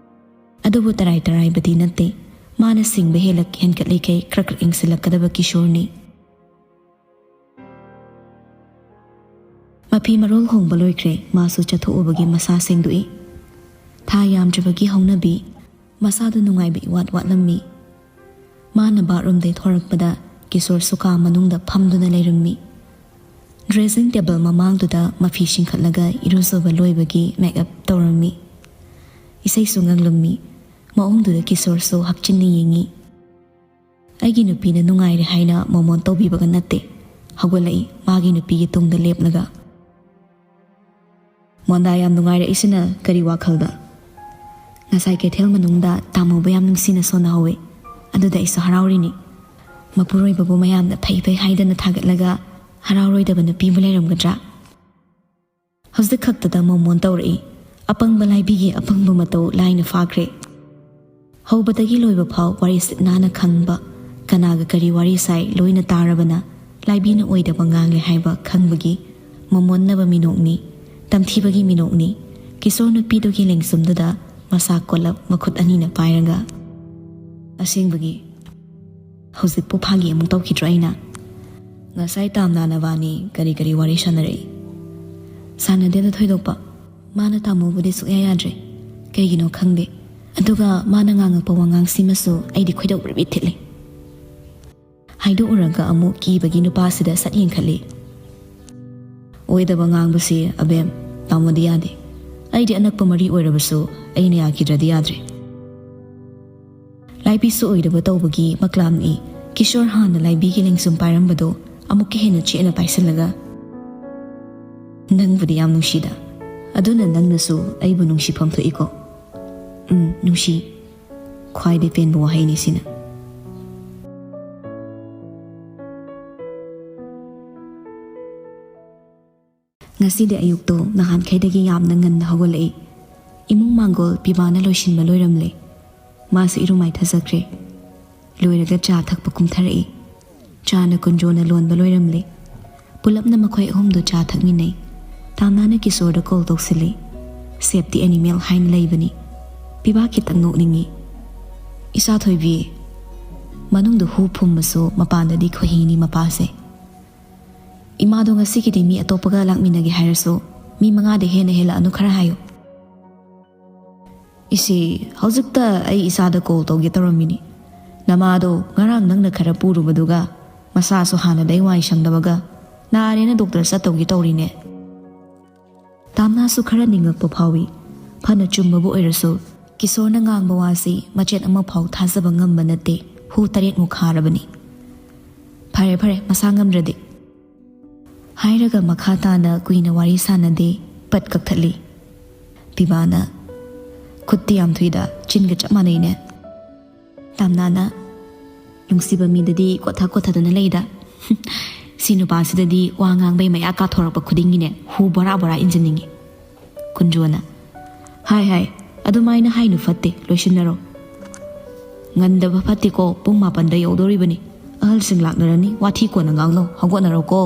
ꯑꯗꯨꯕꯨ ꯇꯔꯥꯏ ꯇꯔꯥꯏꯕꯗꯤ ꯅꯠꯇꯦ꯫ ꯃꯥꯅ ꯁꯤꯡꯕ ꯍꯦꯜꯂꯛ ꯍꯦꯟꯒꯠꯂꯤꯈꯩ ꯈꯔ ꯈꯔ ꯏꯪꯁꯤꯜꯂꯛꯀꯗꯕ ꯀꯤꯁꯣꯔꯅꯤ꯫ ꯃꯐꯤ ꯃꯔꯣꯜ ꯍꯣꯡꯕ ꯂꯣꯏꯈ꯭ꯔꯦ꯫ ꯃꯥꯁꯨ ꯆꯠꯊꯣꯛꯎꯕꯒꯤ ꯃꯁꯥ ꯁꯦꯡꯗꯣꯛꯏ꯫ ꯊꯥ ꯌꯥꯝꯗ꯭ꯔꯤꯕꯒꯤ ꯍꯧꯅꯕꯤ꯫ ꯃꯁꯥꯗꯨ ꯅꯨꯡꯉꯥꯏꯕ ꯏꯋꯥꯠ ꯋꯥꯠꯂꯝꯃꯤ꯫ ꯃꯥꯅ ꯕꯥꯠꯔꯨꯝꯗꯩ ꯊꯣꯔꯛꯄꯗ ꯀꯤꯁꯣꯔꯁꯨ ꯀꯥ ꯃꯅꯨꯡꯗ ꯐꯝꯗꯨꯅ ꯂꯩꯔꯝꯃꯤ꯫ ꯗ꯭ꯔꯦꯁꯤꯡ ꯇꯦꯕꯜ ꯃꯃꯥꯡꯗꯨꯗ ꯃꯐꯤ ꯆꯤꯡꯈꯠꯂꯒ ꯏꯔꯨꯖꯕ ꯂꯣꯏꯕꯒꯤ ꯃꯦꯛꯑꯞ ꯇꯧꯔꯝꯃꯤ꯫ ꯏꯁꯩꯁꯨ ꯉꯪꯂꯝꯃꯤ꯫ ꯃꯑꯣꯡꯗꯨꯗ ꯀꯤꯁꯣꯔꯁꯨ ꯍꯛꯆꯤꯟꯅ ꯌꯦꯡꯉꯤ꯫ ꯑꯩꯒꯤ ꯅꯨꯄꯤꯅ ꯅꯨꯡꯉꯥꯏꯔꯦ ꯍꯥꯏꯅ ꯃꯣꯃꯣꯟ ꯇꯧꯕꯤꯕꯒ ꯅꯠꯇꯦ꯫ ꯍꯧꯒꯠꯂꯛꯏ, ꯃꯥꯒꯤ ꯅꯨꯄꯤꯒꯤ ꯇꯨꯡꯗ ꯂꯦꯞꯂꯒ꯫ "ꯃꯣꯟꯗꯥ ꯌꯥꯝ ꯅꯨꯡꯉꯥꯏꯔꯛꯏꯁꯤꯅ ꯀꯔꯤ ꯋꯥꯈꯜꯗ?" "ꯉꯁꯥꯏ ꯀꯩꯊꯦꯜ ꯃꯅꯨꯡꯗ ꯇꯥꯃꯣꯕꯨ ꯌꯥꯝ ꯅꯨꯡꯁꯤꯅ ꯁꯣꯟꯅꯍꯧꯋꯤ꯫ ꯑꯗꯨꯗ ꯑꯩꯁꯨ ꯍꯔꯥꯎꯔꯤꯅꯤ꯫ ꯃꯄꯨꯔꯣꯏꯕꯕꯨ ꯃꯌꯥꯝꯅ ꯐꯩ ꯐꯩ ꯍꯥꯏꯗꯅ ꯊꯥꯒꯠꯂꯒ ꯍꯔꯥꯎꯔꯣꯏꯗꯕ ꯅꯨꯄꯤꯕꯨ ꯂꯩꯔꯝꯒꯗ꯭ꯔꯥ?" ꯍꯧꯖꯤꯛ ꯈꯛꯇꯗ ꯃꯣꯃꯣꯟ ꯇꯧꯔꯛꯏ꯫ ꯑꯄꯪꯕ ꯂꯥꯏꯕꯤꯒꯤ ꯑꯄꯪꯕ ꯃꯇꯧ ꯂꯥꯏꯅ ꯐꯥꯈ꯭ꯔꯦ꯫ ꯍꯧꯕꯗꯒꯤ ꯂꯣꯏꯕ ꯐꯥꯎ ꯋꯥꯔꯤ ꯁꯤꯠ ꯅꯥꯟꯅ ꯈꯪꯕ, ꯀꯅꯥꯒ ꯀꯔꯤ ꯋꯥꯔꯤ ꯁꯥꯏ ꯂꯣꯏꯅ ꯇꯥꯔꯕꯅ ꯂꯥꯏꯕꯤꯅ ꯑꯣꯏꯗꯕ ꯉꯥꯡꯂꯦ ꯍꯥꯏꯕ ꯈꯪꯕꯒꯤ ꯃꯣꯃꯣꯟꯅꯕ ꯃꯤꯅꯣꯛꯅꯤ, ꯇꯝꯊꯤꯕꯒꯤ ꯃꯤꯅꯣꯛꯅꯤ꯫ ꯀꯤꯁꯣꯔ ꯅꯨꯄꯤꯗꯨꯒꯤ ꯂꯦꯡꯁꯨꯝꯗꯨꯗ ꯃꯁꯥ ꯀꯣꯜꯂꯞ ꯃꯈꯨꯠ ꯑꯅꯤꯅ ꯄꯥꯏꯔꯒ, "ꯑꯁꯦꯡꯕꯒꯤ ꯍꯧꯖꯤꯛꯄꯨ ꯐꯥꯒꯤ ꯑꯃꯨꯛ ꯇꯧꯈꯤꯗ꯭ꯔꯣ ꯑꯩꯅ?" "ꯉꯁꯥꯏ ꯇꯥꯝꯅꯥ ꯅꯕꯥꯅꯤ ꯀꯔꯤ ꯀꯔꯤ ꯋꯥꯔꯤ ꯁꯥꯟꯅꯔꯛꯏ?" "ꯁꯥꯟꯅꯗꯦꯗ ꯊꯣꯏꯗꯣꯛꯄ꯫ ꯃꯥꯅ ꯇꯥꯃꯣꯕꯨꯗꯤ ꯁꯨꯛꯌꯥ ꯌꯥꯗ꯭ꯔꯦ꯫ ꯀꯩꯒꯤꯅꯣ ꯈꯪꯗꯦ꯫ ꯑꯗꯨꯒ ꯃꯥꯅ ꯉꯥꯡꯉꯛꯄ ꯋꯥꯉꯥꯡꯁꯤꯃꯁꯨ ꯑꯩꯗꯤ ꯈꯣꯏꯗꯧ ꯕ꯭ꯔꯤꯕ꯭ꯔꯤ ꯊꯤꯠꯂꯤ꯫" ꯍꯥꯏꯗꯣꯛꯎꯔꯒ ꯑꯃꯨꯛ ꯀꯤꯕꯒꯤ ꯅꯨꯄꯥꯁꯤꯗ ꯁꯠ ꯌꯦꯡꯈꯠꯂꯤ꯫ "ꯑꯣꯏꯗꯕ ꯉꯥꯡꯕꯁꯤ ꯑꯕꯦꯝ, ꯇꯥꯃꯣꯗꯤ ꯌꯥꯗꯦ꯫ ꯑꯩꯗꯤ ꯑꯅꯛꯄ ꯃꯔꯤ ꯑꯣꯏꯔꯕꯁꯨ ꯑꯩꯅ ꯌꯥꯈꯤꯗ꯭ꯔꯗꯤ ꯌꯥꯗ꯭ꯔꯦ꯫" ꯂꯥꯏꯕꯤꯁꯨ ꯑꯣꯏꯗꯕ ꯇꯧꯕꯒꯤ ꯃꯀ꯭ꯂꯥꯝꯅꯤ꯫ ꯀꯤꯁꯣꯔ ꯍꯥꯟꯅ ꯂꯥꯏꯕꯤꯒꯤ ꯂꯦꯡꯁꯨꯝ ꯄꯥꯏꯔꯝꯕꯗꯣ ꯑꯃꯨꯛꯀ ꯍꯦꯟꯅ ꯆꯦꯠꯅ ꯄꯥꯏꯁꯤꯜꯂꯒ, "ꯅꯪꯕꯨꯗꯤ ꯌꯥꯝ ꯅꯨꯡꯁꯤꯗ꯫ ꯑꯗꯨꯅ ꯅꯪꯅꯁꯨ ꯑꯩꯕꯨ ꯅꯨꯡꯁꯤꯐꯝ ꯊꯣꯛꯏꯀꯣ?" ꯎꯝ, ꯅꯨꯡꯁꯤ꯫ ꯈ꯭ꯋꯥꯏꯗꯩ ꯄꯦꯟꯕ ꯋꯥꯍꯩꯅꯤ ꯁꯤꯅ꯫ ꯉꯁꯤꯗꯤ ꯑꯌꯨꯛꯇꯣ ꯅꯍꯥꯟꯈꯩꯗꯒꯤ ꯌꯥꯝꯅ ꯉꯟꯅ ꯍꯧꯒꯠꯂꯛꯏ꯫ ꯏꯃꯨꯡ ꯃꯥꯡꯒꯣꯜ ꯄꯤꯕꯥꯅ ꯂꯣꯏꯁꯤꯟꯕ ꯂꯣꯏꯔꯝꯂꯦ꯫ ꯃꯥꯁꯨ ꯏꯔꯨ ꯃꯥꯏꯊꯖꯈ꯭ꯔꯦ꯫ ꯂꯣꯏꯔꯒ ꯆꯥ ꯊꯛꯄ ꯀꯨꯝꯊꯔꯛꯏ꯫ ꯆꯥꯅ ꯀꯨꯟꯖꯣꯅ ꯂꯣꯟꯕ ꯂꯣꯏꯔꯝꯂꯦ꯫ ꯄꯨꯂꯞꯅ ꯃꯈꯣꯏ ꯑꯍꯨꯝꯗꯨ ꯆꯥ ꯊꯛꯃꯤꯟꯅꯩ꯫ ꯇꯥꯝꯅꯥꯅ ꯀꯤꯁꯣꯔꯗ ꯀꯣꯜ ꯇꯧꯁꯤꯜꯂꯤ꯫ "Save the animal" ꯍꯥꯏꯅ ꯂꯩꯕꯅꯤ꯫ ꯄꯤꯕꯥ ꯈꯤꯇꯪ ꯅꯣꯛꯅꯤꯡꯉꯤ꯫ "ꯏꯆꯥ ꯊꯣꯏꯕꯤ, ꯃꯅꯨꯡꯗ ꯍꯨ ꯐꯨꯝꯃꯁꯨ ꯃꯄꯥꯟꯗꯗꯤ ꯈꯣꯏꯍꯤꯅꯤ ꯃꯄꯥꯁꯦ꯫ ꯏꯃꯥꯗꯣ ꯉꯁꯤꯒꯤꯗꯤ ꯃꯤ ꯑꯇꯣꯞꯄꯒ ꯂꯥꯛꯃꯤꯟꯅꯒꯦ ꯍꯥꯏꯔꯁꯨ ꯃꯤ ꯃꯉꯥꯗ ꯍꯦꯟꯅ ꯍꯦꯜꯂꯛꯑꯅꯨ ꯈꯔ ꯍꯥꯏꯌꯨ"꯫ "ꯏꯆꯦ, ꯍꯧꯖꯤꯛꯇ ꯑꯩ ꯏꯆꯥꯗ ꯀꯣꯜ ꯇꯧꯒꯦ ꯇꯧꯔꯝꯃꯤꯅꯤ꯫ ꯅꯃꯥꯗꯣ ꯉꯔꯥꯡ ꯅꯪꯅ ꯈꯔ ꯄꯨꯔꯨꯕꯗꯨꯒ ꯃꯁꯥꯁꯨ ꯍꯥꯟꯅꯗꯩ ꯋꯥꯏ ꯁꯪꯗꯕꯒ ꯅꯥꯔꯦꯅ ꯗꯣꯛꯇꯔ ꯆꯠꯇꯧꯒꯤ ꯇꯧꯔꯤꯅꯦ"꯫ ꯇꯥꯝꯅꯥꯁꯨ ꯈꯔ ꯅꯤꯡꯉꯛꯄ ꯐꯥꯎꯏ꯫ ꯐꯅ ꯆꯨꯝꯕꯕꯨ ꯑꯣꯏꯔꯁꯨ ꯀꯤꯁꯣꯔꯅ ꯉꯥꯡꯕ ꯋꯥꯁꯤ ꯃꯆꯦꯠ ꯑꯃꯐꯥꯎ ꯊꯥꯖꯕ ꯉꯝꯕ ꯅꯠꯇꯦ꯫ ꯍꯨ ꯇꯔꯦꯠꯃꯨꯛ ꯈꯥꯔꯕꯅꯤ꯫ "ꯐꯔꯦ ꯐꯔꯦ, ꯃꯁꯥ ꯉꯝꯗ꯭ꯔꯗꯤ"꯫ ꯍꯥꯏꯔꯒ ꯃꯈꯥ ꯇꯥꯅ ꯀꯨꯏꯅ ꯋꯥꯔꯤ ꯁꯥꯟꯅꯗꯦ꯫ ꯄꯠ ꯀꯛꯊꯠꯂꯤ꯫ ꯄꯤꯕꯥꯅ, "ꯈꯨꯠꯇꯤ ꯌꯥꯝ ꯊꯨꯏꯗ, ꯆꯤꯟꯒ ꯆꯞ ꯃꯥꯟꯅꯩꯅꯦ"꯫ ꯇꯥꯝꯅꯥꯅ, "ꯅꯨꯡꯁꯤꯕ ꯃꯤꯗꯗꯤ ꯀꯣꯊ ꯀꯣꯊꯗꯨꯅ ꯂꯩꯗ꯫ ꯁꯤ ꯅꯨꯄꯥꯁꯤꯗꯗꯤ ꯋꯥ ꯉꯥꯡꯕꯩ ꯃꯌꯥ ꯀꯥꯊꯣꯔꯛꯄ ꯈꯨꯗꯤꯡꯒꯤꯅꯦ ꯍꯨ ꯕꯣꯔꯥ ꯕꯣꯔꯥ ꯏꯟꯖꯟꯅꯤꯡꯉꯤ"꯫ ꯀꯨꯟꯖꯣꯅ, "ꯍꯥꯏ ꯍꯥꯏ, ꯑꯗꯨꯃꯥꯏꯅ ꯍꯥꯏꯅꯨ, ꯐꯠꯇꯦ, ꯂꯣꯏꯁꯤꯟꯅꯔꯣ"꯫ "ꯉꯟꯗꯕ ꯐꯠꯇꯦꯀꯣ, ꯄꯨꯡ ꯃꯥꯄꯟꯗ ꯌꯧꯗꯧꯔꯤꯕꯅꯤ꯫ ꯑꯍꯜꯁꯤꯡ ꯂꯥꯛꯅꯔꯅꯤ, ꯋꯥꯊꯤ ꯀꯣꯟꯅ ꯉꯥꯡꯅꯧ, ꯍꯧꯒꯠꯅꯔꯣꯀꯣ"꯫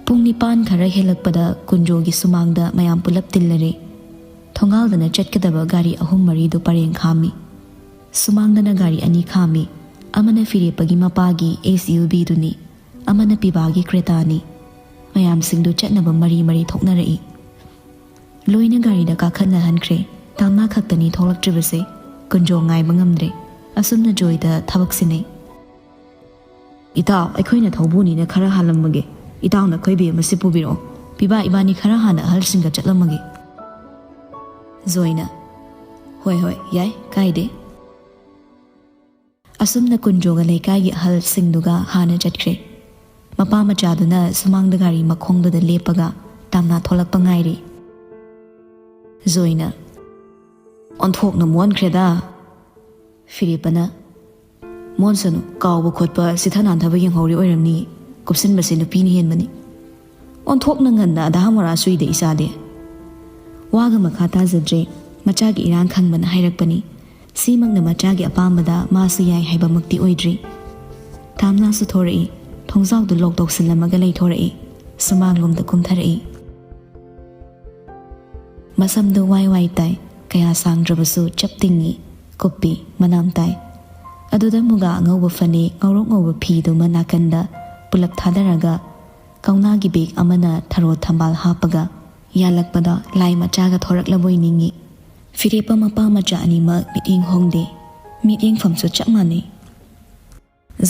ꯄꯨꯡ ꯅꯤꯄꯥꯟ ꯈꯔ ꯍꯦꯜꯂꯛꯄꯗ ꯀꯨꯟꯖꯣꯒꯤ ꯁꯨꯃꯥꯡꯗ ꯃꯌꯥꯝ ꯄꯨꯂꯞ ꯇꯤꯜꯂꯔꯦ꯫ ꯊꯣꯡꯒꯥꯜꯗꯅ ꯆꯠꯀꯗꯕ ꯒꯥꯔꯤ ꯑꯍꯨꯝ ꯃꯔꯤꯗꯨ ꯄꯔꯦꯡ ꯈꯥꯝꯃꯤ꯫ ꯁꯨꯃꯥꯡꯗꯅ ꯒꯥꯔꯤ ꯑꯅꯤ ꯈꯥꯝꯃꯤ꯫ ꯑꯃꯅ ꯐꯤꯔꯦꯞꯄꯒꯤ ꯃꯄꯥꯒꯤ ꯑꯦꯁ ꯌꯨ ꯚꯤꯗꯨꯅꯤ, ꯑꯃꯅ ꯄꯤꯕꯥꯒꯤ ꯀ꯭ꯔꯦꯇꯥꯅꯤ꯫ ꯃꯌꯥꯝꯁꯤꯡꯗꯨ ꯆꯠꯅꯕ ꯃꯔꯤ ꯃꯔꯤ ꯊꯣꯛꯅꯔꯛꯏ꯫ ꯂꯣꯏꯅ ꯒꯥꯔꯤꯗ ꯀꯥꯈꯠꯅꯍꯟꯈ꯭ꯔꯦ꯫ ꯇꯥꯝꯅꯥ ꯈꯛꯇꯅꯤ ꯊꯣꯛꯂꯛꯇ꯭ꯔꯤꯕꯁꯦ꯫ ꯀꯨꯟꯖꯣ ꯉꯥꯏꯕ ꯉꯝꯗ꯭ꯔꯦ꯫ ꯑꯁꯨꯝꯅ ꯖꯣꯏꯗ ꯊꯕꯛ ꯁꯤꯟꯅꯩ꯫ "ꯏꯇꯥꯎ, ꯑꯩꯈꯣꯏꯅ ꯊꯧꯕꯨꯅꯤꯅ ꯈꯔ ꯍꯥꯜꯂꯝꯃꯒꯦ꯫ ꯏꯇꯥꯎꯅ ꯑꯩꯈꯣꯏ ꯕꯦꯝ ꯑꯁꯤ ꯄꯨꯕꯤꯔꯛꯑꯣ꯫ ꯄꯤꯕꯥ ꯏꯕꯥꯅꯤ ꯈꯔ ꯍꯥꯟꯅ ꯑꯍꯜꯁꯤꯡꯒ ꯆꯠꯂꯝꯃꯒꯦ"꯫ ꯖꯣꯏꯅ, "ꯍꯣꯏ ꯍꯣꯏ, ꯌꯥꯏ, ꯀꯥꯏꯗꯦ"꯫ ꯑꯁꯨꯝꯅ ꯀꯨꯟꯖꯣꯒ ꯂꯩꯀꯥꯏꯒꯤ ꯑꯍꯜꯁꯤꯡꯗꯨꯒ ꯍꯥꯟꯅ ꯆꯠꯈ꯭ꯔꯦ꯫ ꯃꯄꯥ ꯃꯆꯥꯗꯨꯅ ꯁꯨꯃꯥꯡꯗ ꯒꯥꯔꯤ ꯃꯈꯣꯡꯗꯨꯗ ꯂꯦꯞꯄꯒ ꯇꯥꯝꯅꯥ ꯊꯣꯛꯂꯛꯄ ꯉꯥꯏꯔꯤ꯫ ꯖꯣꯏꯅ, "ꯑꯣꯟꯊꯣꯛꯅ ꯃꯣꯟꯈ꯭ꯔꯦꯗ!" ꯐꯤꯔꯦꯞꯄꯅ, "ꯃꯣꯟꯁꯅꯨ, ꯀꯥꯎꯕ ꯈꯣꯠꯄ, ꯆꯤꯊ ꯅꯥꯟꯊꯕ ꯌꯦꯡꯍꯧꯔꯤ ꯑꯣꯏꯔꯝꯅꯤ꯫ ꯀꯨꯞꯁꯤꯟꯕꯁꯦ ꯅꯨꯄꯤꯅ ꯍꯦꯟꯕꯅꯤ꯫ ꯑꯣꯟꯊꯣꯛꯅ ꯉꯟꯅ ꯑꯙꯥ ꯃꯣꯔꯥ ꯆꯨꯏꯗ ꯏꯆꯥꯗꯤ!" ꯋꯥꯒ ꯃꯈꯥ ꯇꯥꯖꯗ꯭ꯔꯦ꯫ ꯃꯆꯥꯒꯤ ꯏꯔꯥꯡ ꯈꯪꯕꯅ ꯍꯥꯏꯔꯛꯄꯅꯤ꯫ ꯁꯤꯃꯛꯅ ꯃꯆꯥꯒꯤ ꯑꯄꯥꯝꯕꯗ ꯃꯥꯁꯨ ꯌꯥꯏ ꯍꯥꯏꯕꯃꯛꯇꯤ ꯑꯣꯏꯗ꯭ꯔꯤ꯫ ꯇꯥꯝꯅꯥꯁꯨ ꯊꯣꯔꯛꯏ꯫ ꯊꯣꯡꯖꯥꯎꯗꯨ ꯂꯣꯛ ꯇꯧꯁꯤꯜꯂꯝꯃꯒ ꯂꯩꯊꯣꯔꯛꯏ꯫ ꯁꯨꯃꯥꯡꯂꯣꯝꯗ ꯀꯨꯝꯊꯔꯛꯏ꯫ ꯃꯁꯝꯗꯨ ꯋꯥꯏ ꯋꯥꯏ ꯇꯥꯏ꯫ ꯀꯌꯥ ꯁꯥꯡꯗ꯭ꯔꯕꯁꯨ ꯆꯞ ꯇꯤꯡꯉꯤ꯫ ꯀꯨꯞꯄꯤ꯫ ꯃꯅꯥꯝ ꯇꯥꯏ꯫ ꯑꯗꯨꯗ ꯃꯨꯒꯥ ꯑꯉꯧꯕ ꯐꯅꯦꯛ, ꯉꯧꯔꯣꯛ ꯉꯧꯕ ꯐꯤꯗꯨꯃ ꯅꯥꯀꯟꯗ ꯄꯨꯂꯞ ꯊꯥꯗꯔꯒ, ꯀꯧꯅꯥꯒꯤ ꯕꯦꯒ ꯑꯃꯅ ꯊꯔꯣ ꯊꯝꯕꯥꯜ ꯍꯥꯞꯄꯒ ꯌꯥꯜꯂꯛꯄꯗ ꯂꯥꯏ ꯃꯆꯥꯒ ꯊꯣꯔꯛꯂꯕꯣꯏ ꯅꯤꯡꯉꯤ꯫ ꯐꯤꯔꯦꯞꯄ ꯃꯄꯥ ꯃꯆꯥ ꯑꯅꯤꯃꯛ ꯃꯤꯠꯌꯦꯡ ꯍꯣꯡꯗꯦ꯫ ꯃꯤꯠꯌꯦꯡꯐꯝꯁꯨ ꯆꯞ ꯃꯥꯟꯅꯩ꯫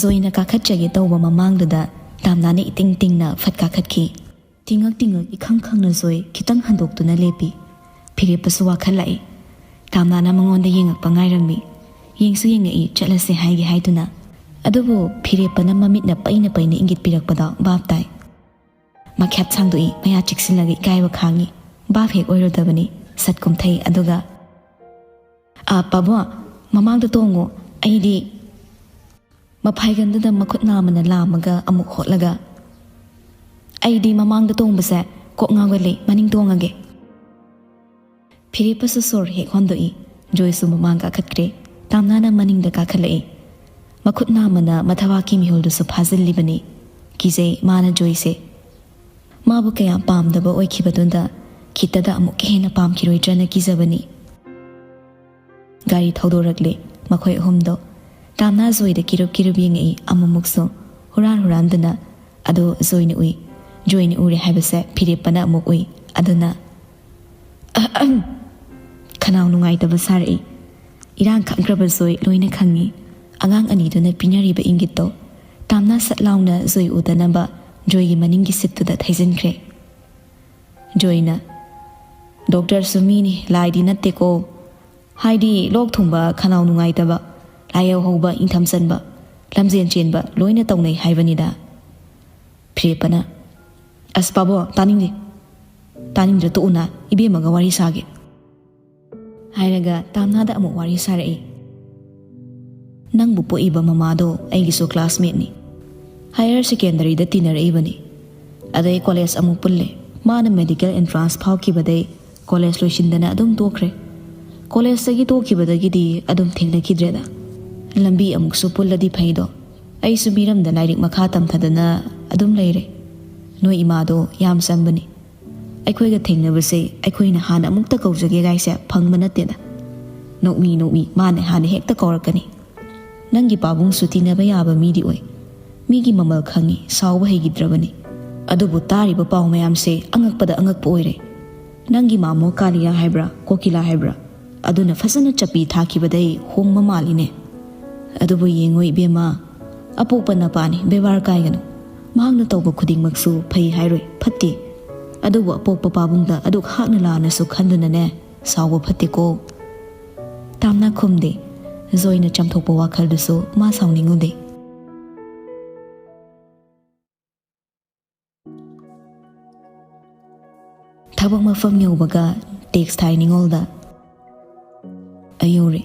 ꯖꯣꯏꯅ ꯀꯥꯈꯠꯆꯒꯦ ꯇꯧꯕ ꯃꯃꯥꯡꯗꯨꯗ ꯇꯥꯝꯅꯥꯅ ꯏꯇꯤꯡ ꯇꯤꯡꯅ ꯐꯠ ꯀꯥꯈꯠꯈꯤ꯫ ꯇꯤꯡꯉꯛ ꯇꯤꯡꯉꯛ ꯏꯈꯪ ꯈꯪꯅ ꯖꯣꯏ ꯈꯤꯇꯪ ꯍꯟꯗꯣꯛꯇꯨꯅ ꯂꯦꯞꯄꯤ꯫ ꯐꯤꯔꯦꯞꯄꯁꯨ ꯋꯥꯈꯜ ꯂꯥꯛꯏ꯫ ꯇꯥꯝꯅꯥꯅ ꯃꯉꯣꯟꯗ ꯌꯦꯡꯉꯛꯄ ꯉꯥꯏꯔꯝꯃꯤ꯫ ꯌꯦꯡꯁꯨ ꯌꯦꯡꯉꯛꯏ, ꯆꯠꯂꯁꯦ ꯍꯥꯏꯒꯦ ꯍꯥꯏꯗꯨꯅ꯫ ꯑꯗꯨꯕꯨ ꯐꯤꯔꯦꯞꯄꯅ ꯃꯃꯤꯠꯅ ꯄꯩꯅ ꯄꯩꯅ ꯏꯪꯒꯤꯠ ꯄꯤꯔꯛꯄꯗꯣ ꯚꯥꯞ ꯇꯥꯏ꯫ ꯃꯈ꯭ꯌꯥꯠ ꯁꯥꯡꯗꯣꯛꯏ, ꯃꯌꯥ ꯆꯤꯛꯁꯤꯜꯂꯒ ꯏꯀꯥꯏꯕ ꯈꯥꯡꯉꯤ꯫ ꯚꯥꯞ ꯍꯦꯛ ꯑꯣꯏꯔꯨꯗꯕꯅꯤ꯫ ꯁꯠ ꯀꯨꯝꯊꯩ, ꯑꯗꯨꯒ, "ꯑ, ꯄꯥꯕꯣ, ꯃꯃꯥꯡꯗ ꯇꯣꯡꯉꯣ, ꯑꯩꯗꯤ"꯫ ꯃꯐꯥꯏꯒꯟꯗꯨꯗ ꯃꯈꯨꯠ ꯅꯥꯝꯃꯅ ꯂꯥꯝꯃꯒ ꯑꯃꯨꯛ ꯍꯣꯠꯂꯒ, "ꯑꯩꯗꯤ ꯃꯃꯥꯡꯗ ꯇꯣꯡꯕꯁꯦ ꯀꯣꯛ ꯉꯥꯎꯒꯜꯂꯤ, ꯃꯅꯤꯡ ꯇꯣꯡꯉꯒꯦ"꯫ ꯐꯤꯔꯦꯞꯄꯁꯨ ꯁꯣꯔ ꯍꯦꯛ ꯍꯣꯟꯗꯣꯛꯏ꯫ ꯖꯣꯏꯁꯨ ꯃꯃꯥꯡ ꯀꯥꯈꯠꯈ꯭ꯔꯦ꯫ ꯇꯥꯝꯅꯥꯅ ꯃꯅꯤꯡꯗ ꯀꯥꯈꯠꯂꯛꯏ꯫ ꯃꯈꯨꯠ ꯅꯥꯝꯃꯅ ꯃꯊꯕꯥꯛꯀꯤ ꯃꯤꯍꯨꯜꯗꯨꯁꯨ ꯐꯥꯖꯤꯜꯂꯤꯕꯅꯤ꯫ ꯀꯤꯖꯩ ꯃꯥꯅ ꯖꯣꯏꯁꯦ꯫ ꯃꯥꯕꯨ ꯀꯌꯥ ꯄꯥꯝꯗꯕ ꯑꯣꯏꯈꯤꯕꯗꯨꯗ ꯈꯤꯠꯇꯗ ꯑꯃꯨꯛꯀ ꯍꯦꯟꯅ ꯄꯥꯝꯈꯤꯔꯣꯏꯗ꯭ꯔꯅ ꯀꯤꯖꯕꯅꯤ꯫ ꯒꯥꯔꯤ ꯊꯧꯗꯣꯔꯛꯂꯦ꯫ ꯃꯈꯣꯏ ꯑꯍꯨꯝꯗꯣ ꯇꯥꯝꯅꯥ ꯖꯣꯏꯗ ꯀꯤꯔꯨꯞ ꯀꯤꯔꯨꯞ ꯌꯦꯡꯉꯛꯏ꯫ ꯑꯃꯨꯛꯃꯨꯛꯁꯨ ꯍꯨꯔꯥꯟ ꯍꯨꯔꯥꯟꯗꯨꯅ꯫ ꯑꯗꯣ ꯖꯣꯏꯅ ꯎꯏ꯫ ꯖꯣꯏꯅ ꯎꯔꯦ ꯍꯥꯏꯕꯁꯦ ꯐꯤꯔꯦꯞꯄꯅ ꯑꯃꯨꯛ ꯎꯏ꯫ ꯑꯗꯨꯅ, "ꯑꯍꯝ!" ꯈꯅꯥꯎ ꯅꯨꯡꯉꯥꯏꯇꯕ ꯁꯥꯔꯛꯏ꯫ ꯏꯔꯥꯡ ꯈꯪꯈ꯭ꯔꯕ ꯖꯣꯏ ꯂꯣꯏꯅ ꯈꯪꯉꯤ꯫ ꯑꯉꯥꯡ ꯑꯅꯤꯗꯨꯅ ꯄꯤꯅꯔꯤꯕ ꯏꯪꯒꯤꯠꯇꯣ꯫ ꯇꯥꯝꯅꯥ ꯁꯠ ꯂꯥꯎꯅ ꯖꯣꯏ ꯎꯗꯅꯕ ꯖꯣꯏꯒꯤ ꯃꯅꯤꯡꯒꯤ ꯁꯤꯠꯇꯨꯗ ꯊꯩꯖꯤꯟꯈ꯭ꯔꯦ꯫ ꯖꯣꯏꯅ, "ꯗꯣꯛꯇꯔꯁꯨ ꯃꯤꯅꯤ, ꯂꯥꯏꯗꯤ ꯅꯠꯇꯦꯀꯣ꯫ ꯍꯥꯏꯗꯤ ꯂꯣꯛ ꯊꯨꯡꯕ, ꯈꯅꯥꯎ ꯅꯨꯡꯉꯥꯏꯇꯕ, ꯂꯥꯏꯍꯧ ꯍꯧꯕ, ꯏꯪꯊꯝ ꯆꯟꯕ, ꯂꯝꯖꯦꯟ ꯆꯦꯟꯕ ꯂꯣꯏꯅ ꯇꯧꯅꯩ ꯍꯥꯏꯕꯅꯤꯗ"꯫ ꯐꯤꯔꯦꯞꯄꯅ, "ꯑꯁ ꯄꯥꯕꯣ, ꯇꯥꯅꯤꯡꯗꯦ꯫ ꯇꯥꯅꯤꯡꯗ꯭ꯔ ꯇꯣꯛꯎꯅ, ꯏꯕꯦꯝꯃꯒ ꯋꯥꯔꯤ ꯁꯥꯒꯦ"꯫ ꯍꯥꯏꯔꯒ ꯇꯥꯝꯅꯥꯗ ꯑꯃꯨꯛ ꯋꯥꯔꯤ ꯁꯥꯔꯛꯏ꯫ "ꯅꯪꯕꯨ ꯄꯣꯛꯏꯕ ꯃꯃꯥꯗꯣ ꯑꯩꯒꯤꯁꯨ ꯀ꯭ꯂꯥꯁꯃꯦꯠꯅꯤ꯫ ꯍꯥꯌꯔ ꯁꯦꯀꯦꯟꯗꯔꯤꯗ ꯇꯤꯟꯅꯔꯛꯏꯕꯅꯤ꯫ ꯑꯗꯩ ꯀꯣꯂꯦꯖ ꯑꯃꯨꯛ ꯄꯨꯜꯂꯦ꯫ ꯃꯥꯅ ꯃꯦꯗꯤꯀꯦꯜ ꯑꯦꯟꯇ꯭ꯔꯥꯟꯁ ꯐꯥꯎꯈꯤꯕꯗꯩ ꯀꯣꯂꯦꯖ ꯂꯣꯏꯁꯤꯟꯗꯅ ꯑꯗꯨꯝ ꯇꯣꯛꯈ꯭ꯔꯦ꯫ ꯀꯣꯂꯦꯖꯇꯒꯤ ꯇꯣꯛꯈꯤꯕꯗꯒꯤꯗꯤ ꯑꯗꯨꯝ ꯊꯦꯡꯅꯈꯤꯗ꯭ꯔꯦꯗ꯫ ꯂꯝꯕꯤ ꯑꯃꯨꯛꯁꯨ ꯄꯨꯜꯂꯗꯤ ꯐꯩꯗꯣ꯫ ꯑꯩꯁꯨ ꯃꯤꯔꯝꯗ ꯂꯥꯏꯔꯤꯛ ꯃꯈꯥ ꯇꯝꯊꯗꯅ ꯑꯗꯨꯝ ꯂꯩꯔꯦ꯫ ꯅꯣꯏ ꯏꯃꯥꯗꯣ ꯌꯥꯝ ꯆꯝꯕꯅꯤ꯫ ꯑꯩꯈꯣꯏꯒ ꯊꯦꯡꯅꯕꯁꯦ ꯑꯩꯈꯣꯏꯅ ꯍꯥꯟꯅ ꯑꯃꯨꯛꯇ ꯀꯧꯖꯒꯦ ꯒꯥꯏꯁꯦ ꯐꯪꯕ ꯅꯠꯇꯦꯗ꯫ ꯅꯣꯛꯃꯤ ꯅꯣꯛꯃꯤ ꯃꯥꯅ ꯍꯥꯟꯅ ꯍꯦꯛꯇ ꯀꯧꯔꯛꯀꯅꯤ꯫ ꯅꯪꯒꯤ ꯄꯥꯕꯨꯡꯁꯨ ꯇꯤꯟꯅꯕ ꯌꯥꯕ ꯃꯤꯗꯤ ꯑꯣꯏ꯫ ꯃꯤꯒꯤ ꯃꯃꯜ ꯈꯪꯉꯤ, ꯁꯥꯎꯕ ꯍꯩꯈꯤꯗ꯭ꯔꯕꯅꯤ꯫ ꯑꯗꯨꯕꯨ ꯇꯥꯔꯤꯕ ꯄꯥꯎ ꯃꯌꯥꯝꯁꯦ ꯑꯉꯛꯄꯗ ꯑꯉꯛꯄ ꯑꯣꯏꯔꯦ꯫ ꯅꯪꯒꯤ ꯃꯥꯃꯣ ꯀꯥꯂꯤꯌꯥ ꯍꯥꯏꯕ꯭ꯔꯥ, ꯀꯣꯀꯤꯂꯥ ꯍꯥꯏꯕ꯭ꯔꯥ, ꯑꯗꯨꯅ ꯐꯖꯅ ꯆꯞꯄꯤ ꯊꯥꯈꯤꯕꯗꯩ ꯍꯣꯡꯕ ꯃꯥꯜꯂꯤꯅꯦ꯫ ꯑꯗꯨꯕꯨ ꯌꯦꯡꯉꯣ ꯏꯕꯦꯝꯃ, ꯑꯄꯣꯛꯄ ꯅꯄꯥꯅꯤ, ꯕꯦꯕꯥꯔ ꯀꯥꯏꯒꯅꯨ꯫ ꯃꯍꯥꯛꯅ ꯇꯧꯕ ꯈꯨꯗꯤꯡꯃꯛꯁꯨ ꯐꯩ ꯍꯥꯏꯔꯣꯏ, ꯐꯠꯇꯦ꯫ ꯑꯗꯨꯕꯨ ꯑꯄꯣꯛꯄ ꯄꯥꯕꯨꯡꯗ ꯑꯗꯨꯛ ꯍꯥꯛꯅ ꯂꯥꯟꯅꯁꯨ ꯈꯟꯗꯨꯅꯅꯦ, ꯁꯥꯎꯕ ꯐꯠꯇꯦꯀꯣ꯫ ꯇꯥꯝꯅ ꯈꯨꯝꯗꯦ꯫ ꯖꯣꯏꯅ ꯆꯥꯝꯊꯣꯛꯄ ꯋꯥꯈꯜꯗꯨꯁꯨ ꯃꯥ ꯁꯥꯎꯅꯤꯡꯉꯨꯗꯦ꯫ ꯊꯕꯛ ꯃꯐꯝ ꯌꯧꯕꯒ ꯇꯦꯛꯁ ꯊꯥꯏ ꯅꯤꯉꯣꯜꯗ꯫ "ꯑꯩ ꯌꯧꯔꯦ"꯫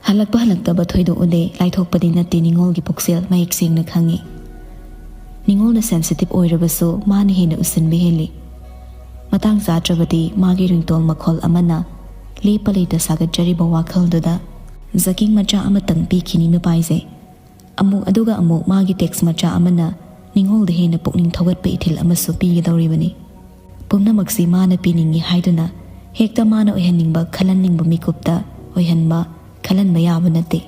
ꯍꯜꯂꯛꯄ ꯍꯜꯂꯛꯇꯕ ꯊꯣꯏꯗꯣꯛꯎꯗꯦ, ꯂꯥꯏꯊꯣꯛꯄꯗꯤ ꯅꯠꯇꯦ ꯅꯤꯉꯣꯜꯒꯤ ꯄꯨꯛꯆꯦꯜ ꯃꯌꯦꯛ ꯁꯦꯡꯅ ꯈꯪꯉꯤ꯫ ꯅꯤꯉꯣꯜꯅ ꯁꯦꯟꯁꯤꯇꯤꯞ ꯑꯣꯏꯔꯕꯁꯨ ꯃꯥꯅ ꯍꯦꯟꯅ ꯎꯁꯤꯟꯕ ꯍꯦꯜꯂꯤ꯫ ꯃꯇꯥꯡ ꯆꯥꯗ꯭ꯔꯕꯗꯤ ꯃꯥꯒꯤ ꯔꯤꯡꯇꯣꯟ ꯃꯈꯣꯜ ꯑꯃꯅ ꯂꯦꯞꯄ ꯂꯩꯇ ꯁꯥꯒꯠꯆꯔꯤꯕ ꯋꯥꯈꯜꯗꯨꯗ ꯖꯀꯤꯡ ꯃꯆꯥ ꯑꯃꯇꯪ ꯄꯤꯈꯤꯅꯤ ꯃꯄꯥꯏꯖꯦ꯫ ꯑꯃꯨꯛ ꯑꯗꯨꯒ ꯑꯃꯨꯛ ꯃꯥꯒꯤ ꯇꯦꯛꯁ ꯃꯆꯥ ꯑꯃꯅ ꯅꯤꯉꯣꯜꯗ ꯍꯦꯟꯅ ꯄꯨꯛꯅꯤꯡ ꯊꯧꯒꯠꯄ ꯏꯊꯤꯜ ꯑꯃꯁꯨ ꯄꯤꯒꯗꯧꯔꯤꯕꯅꯤ꯫ ꯄꯨꯝꯅꯃꯛꯁꯤ ꯃꯥꯅ ꯄꯤꯅꯤꯡꯏ ꯍꯥꯏꯗꯨꯅ ꯍꯦꯛꯇ ꯃꯥꯅ ꯑꯣꯏꯍꯟꯅꯤꯡꯕ ꯈꯜꯍꯟꯅꯤꯡꯕ ꯃꯤꯀꯨꯞꯇ ꯑꯣꯏꯍꯟꯕ, ꯈꯜꯍꯟꯕ ꯌꯥꯕ ꯅꯠꯇꯦ꯫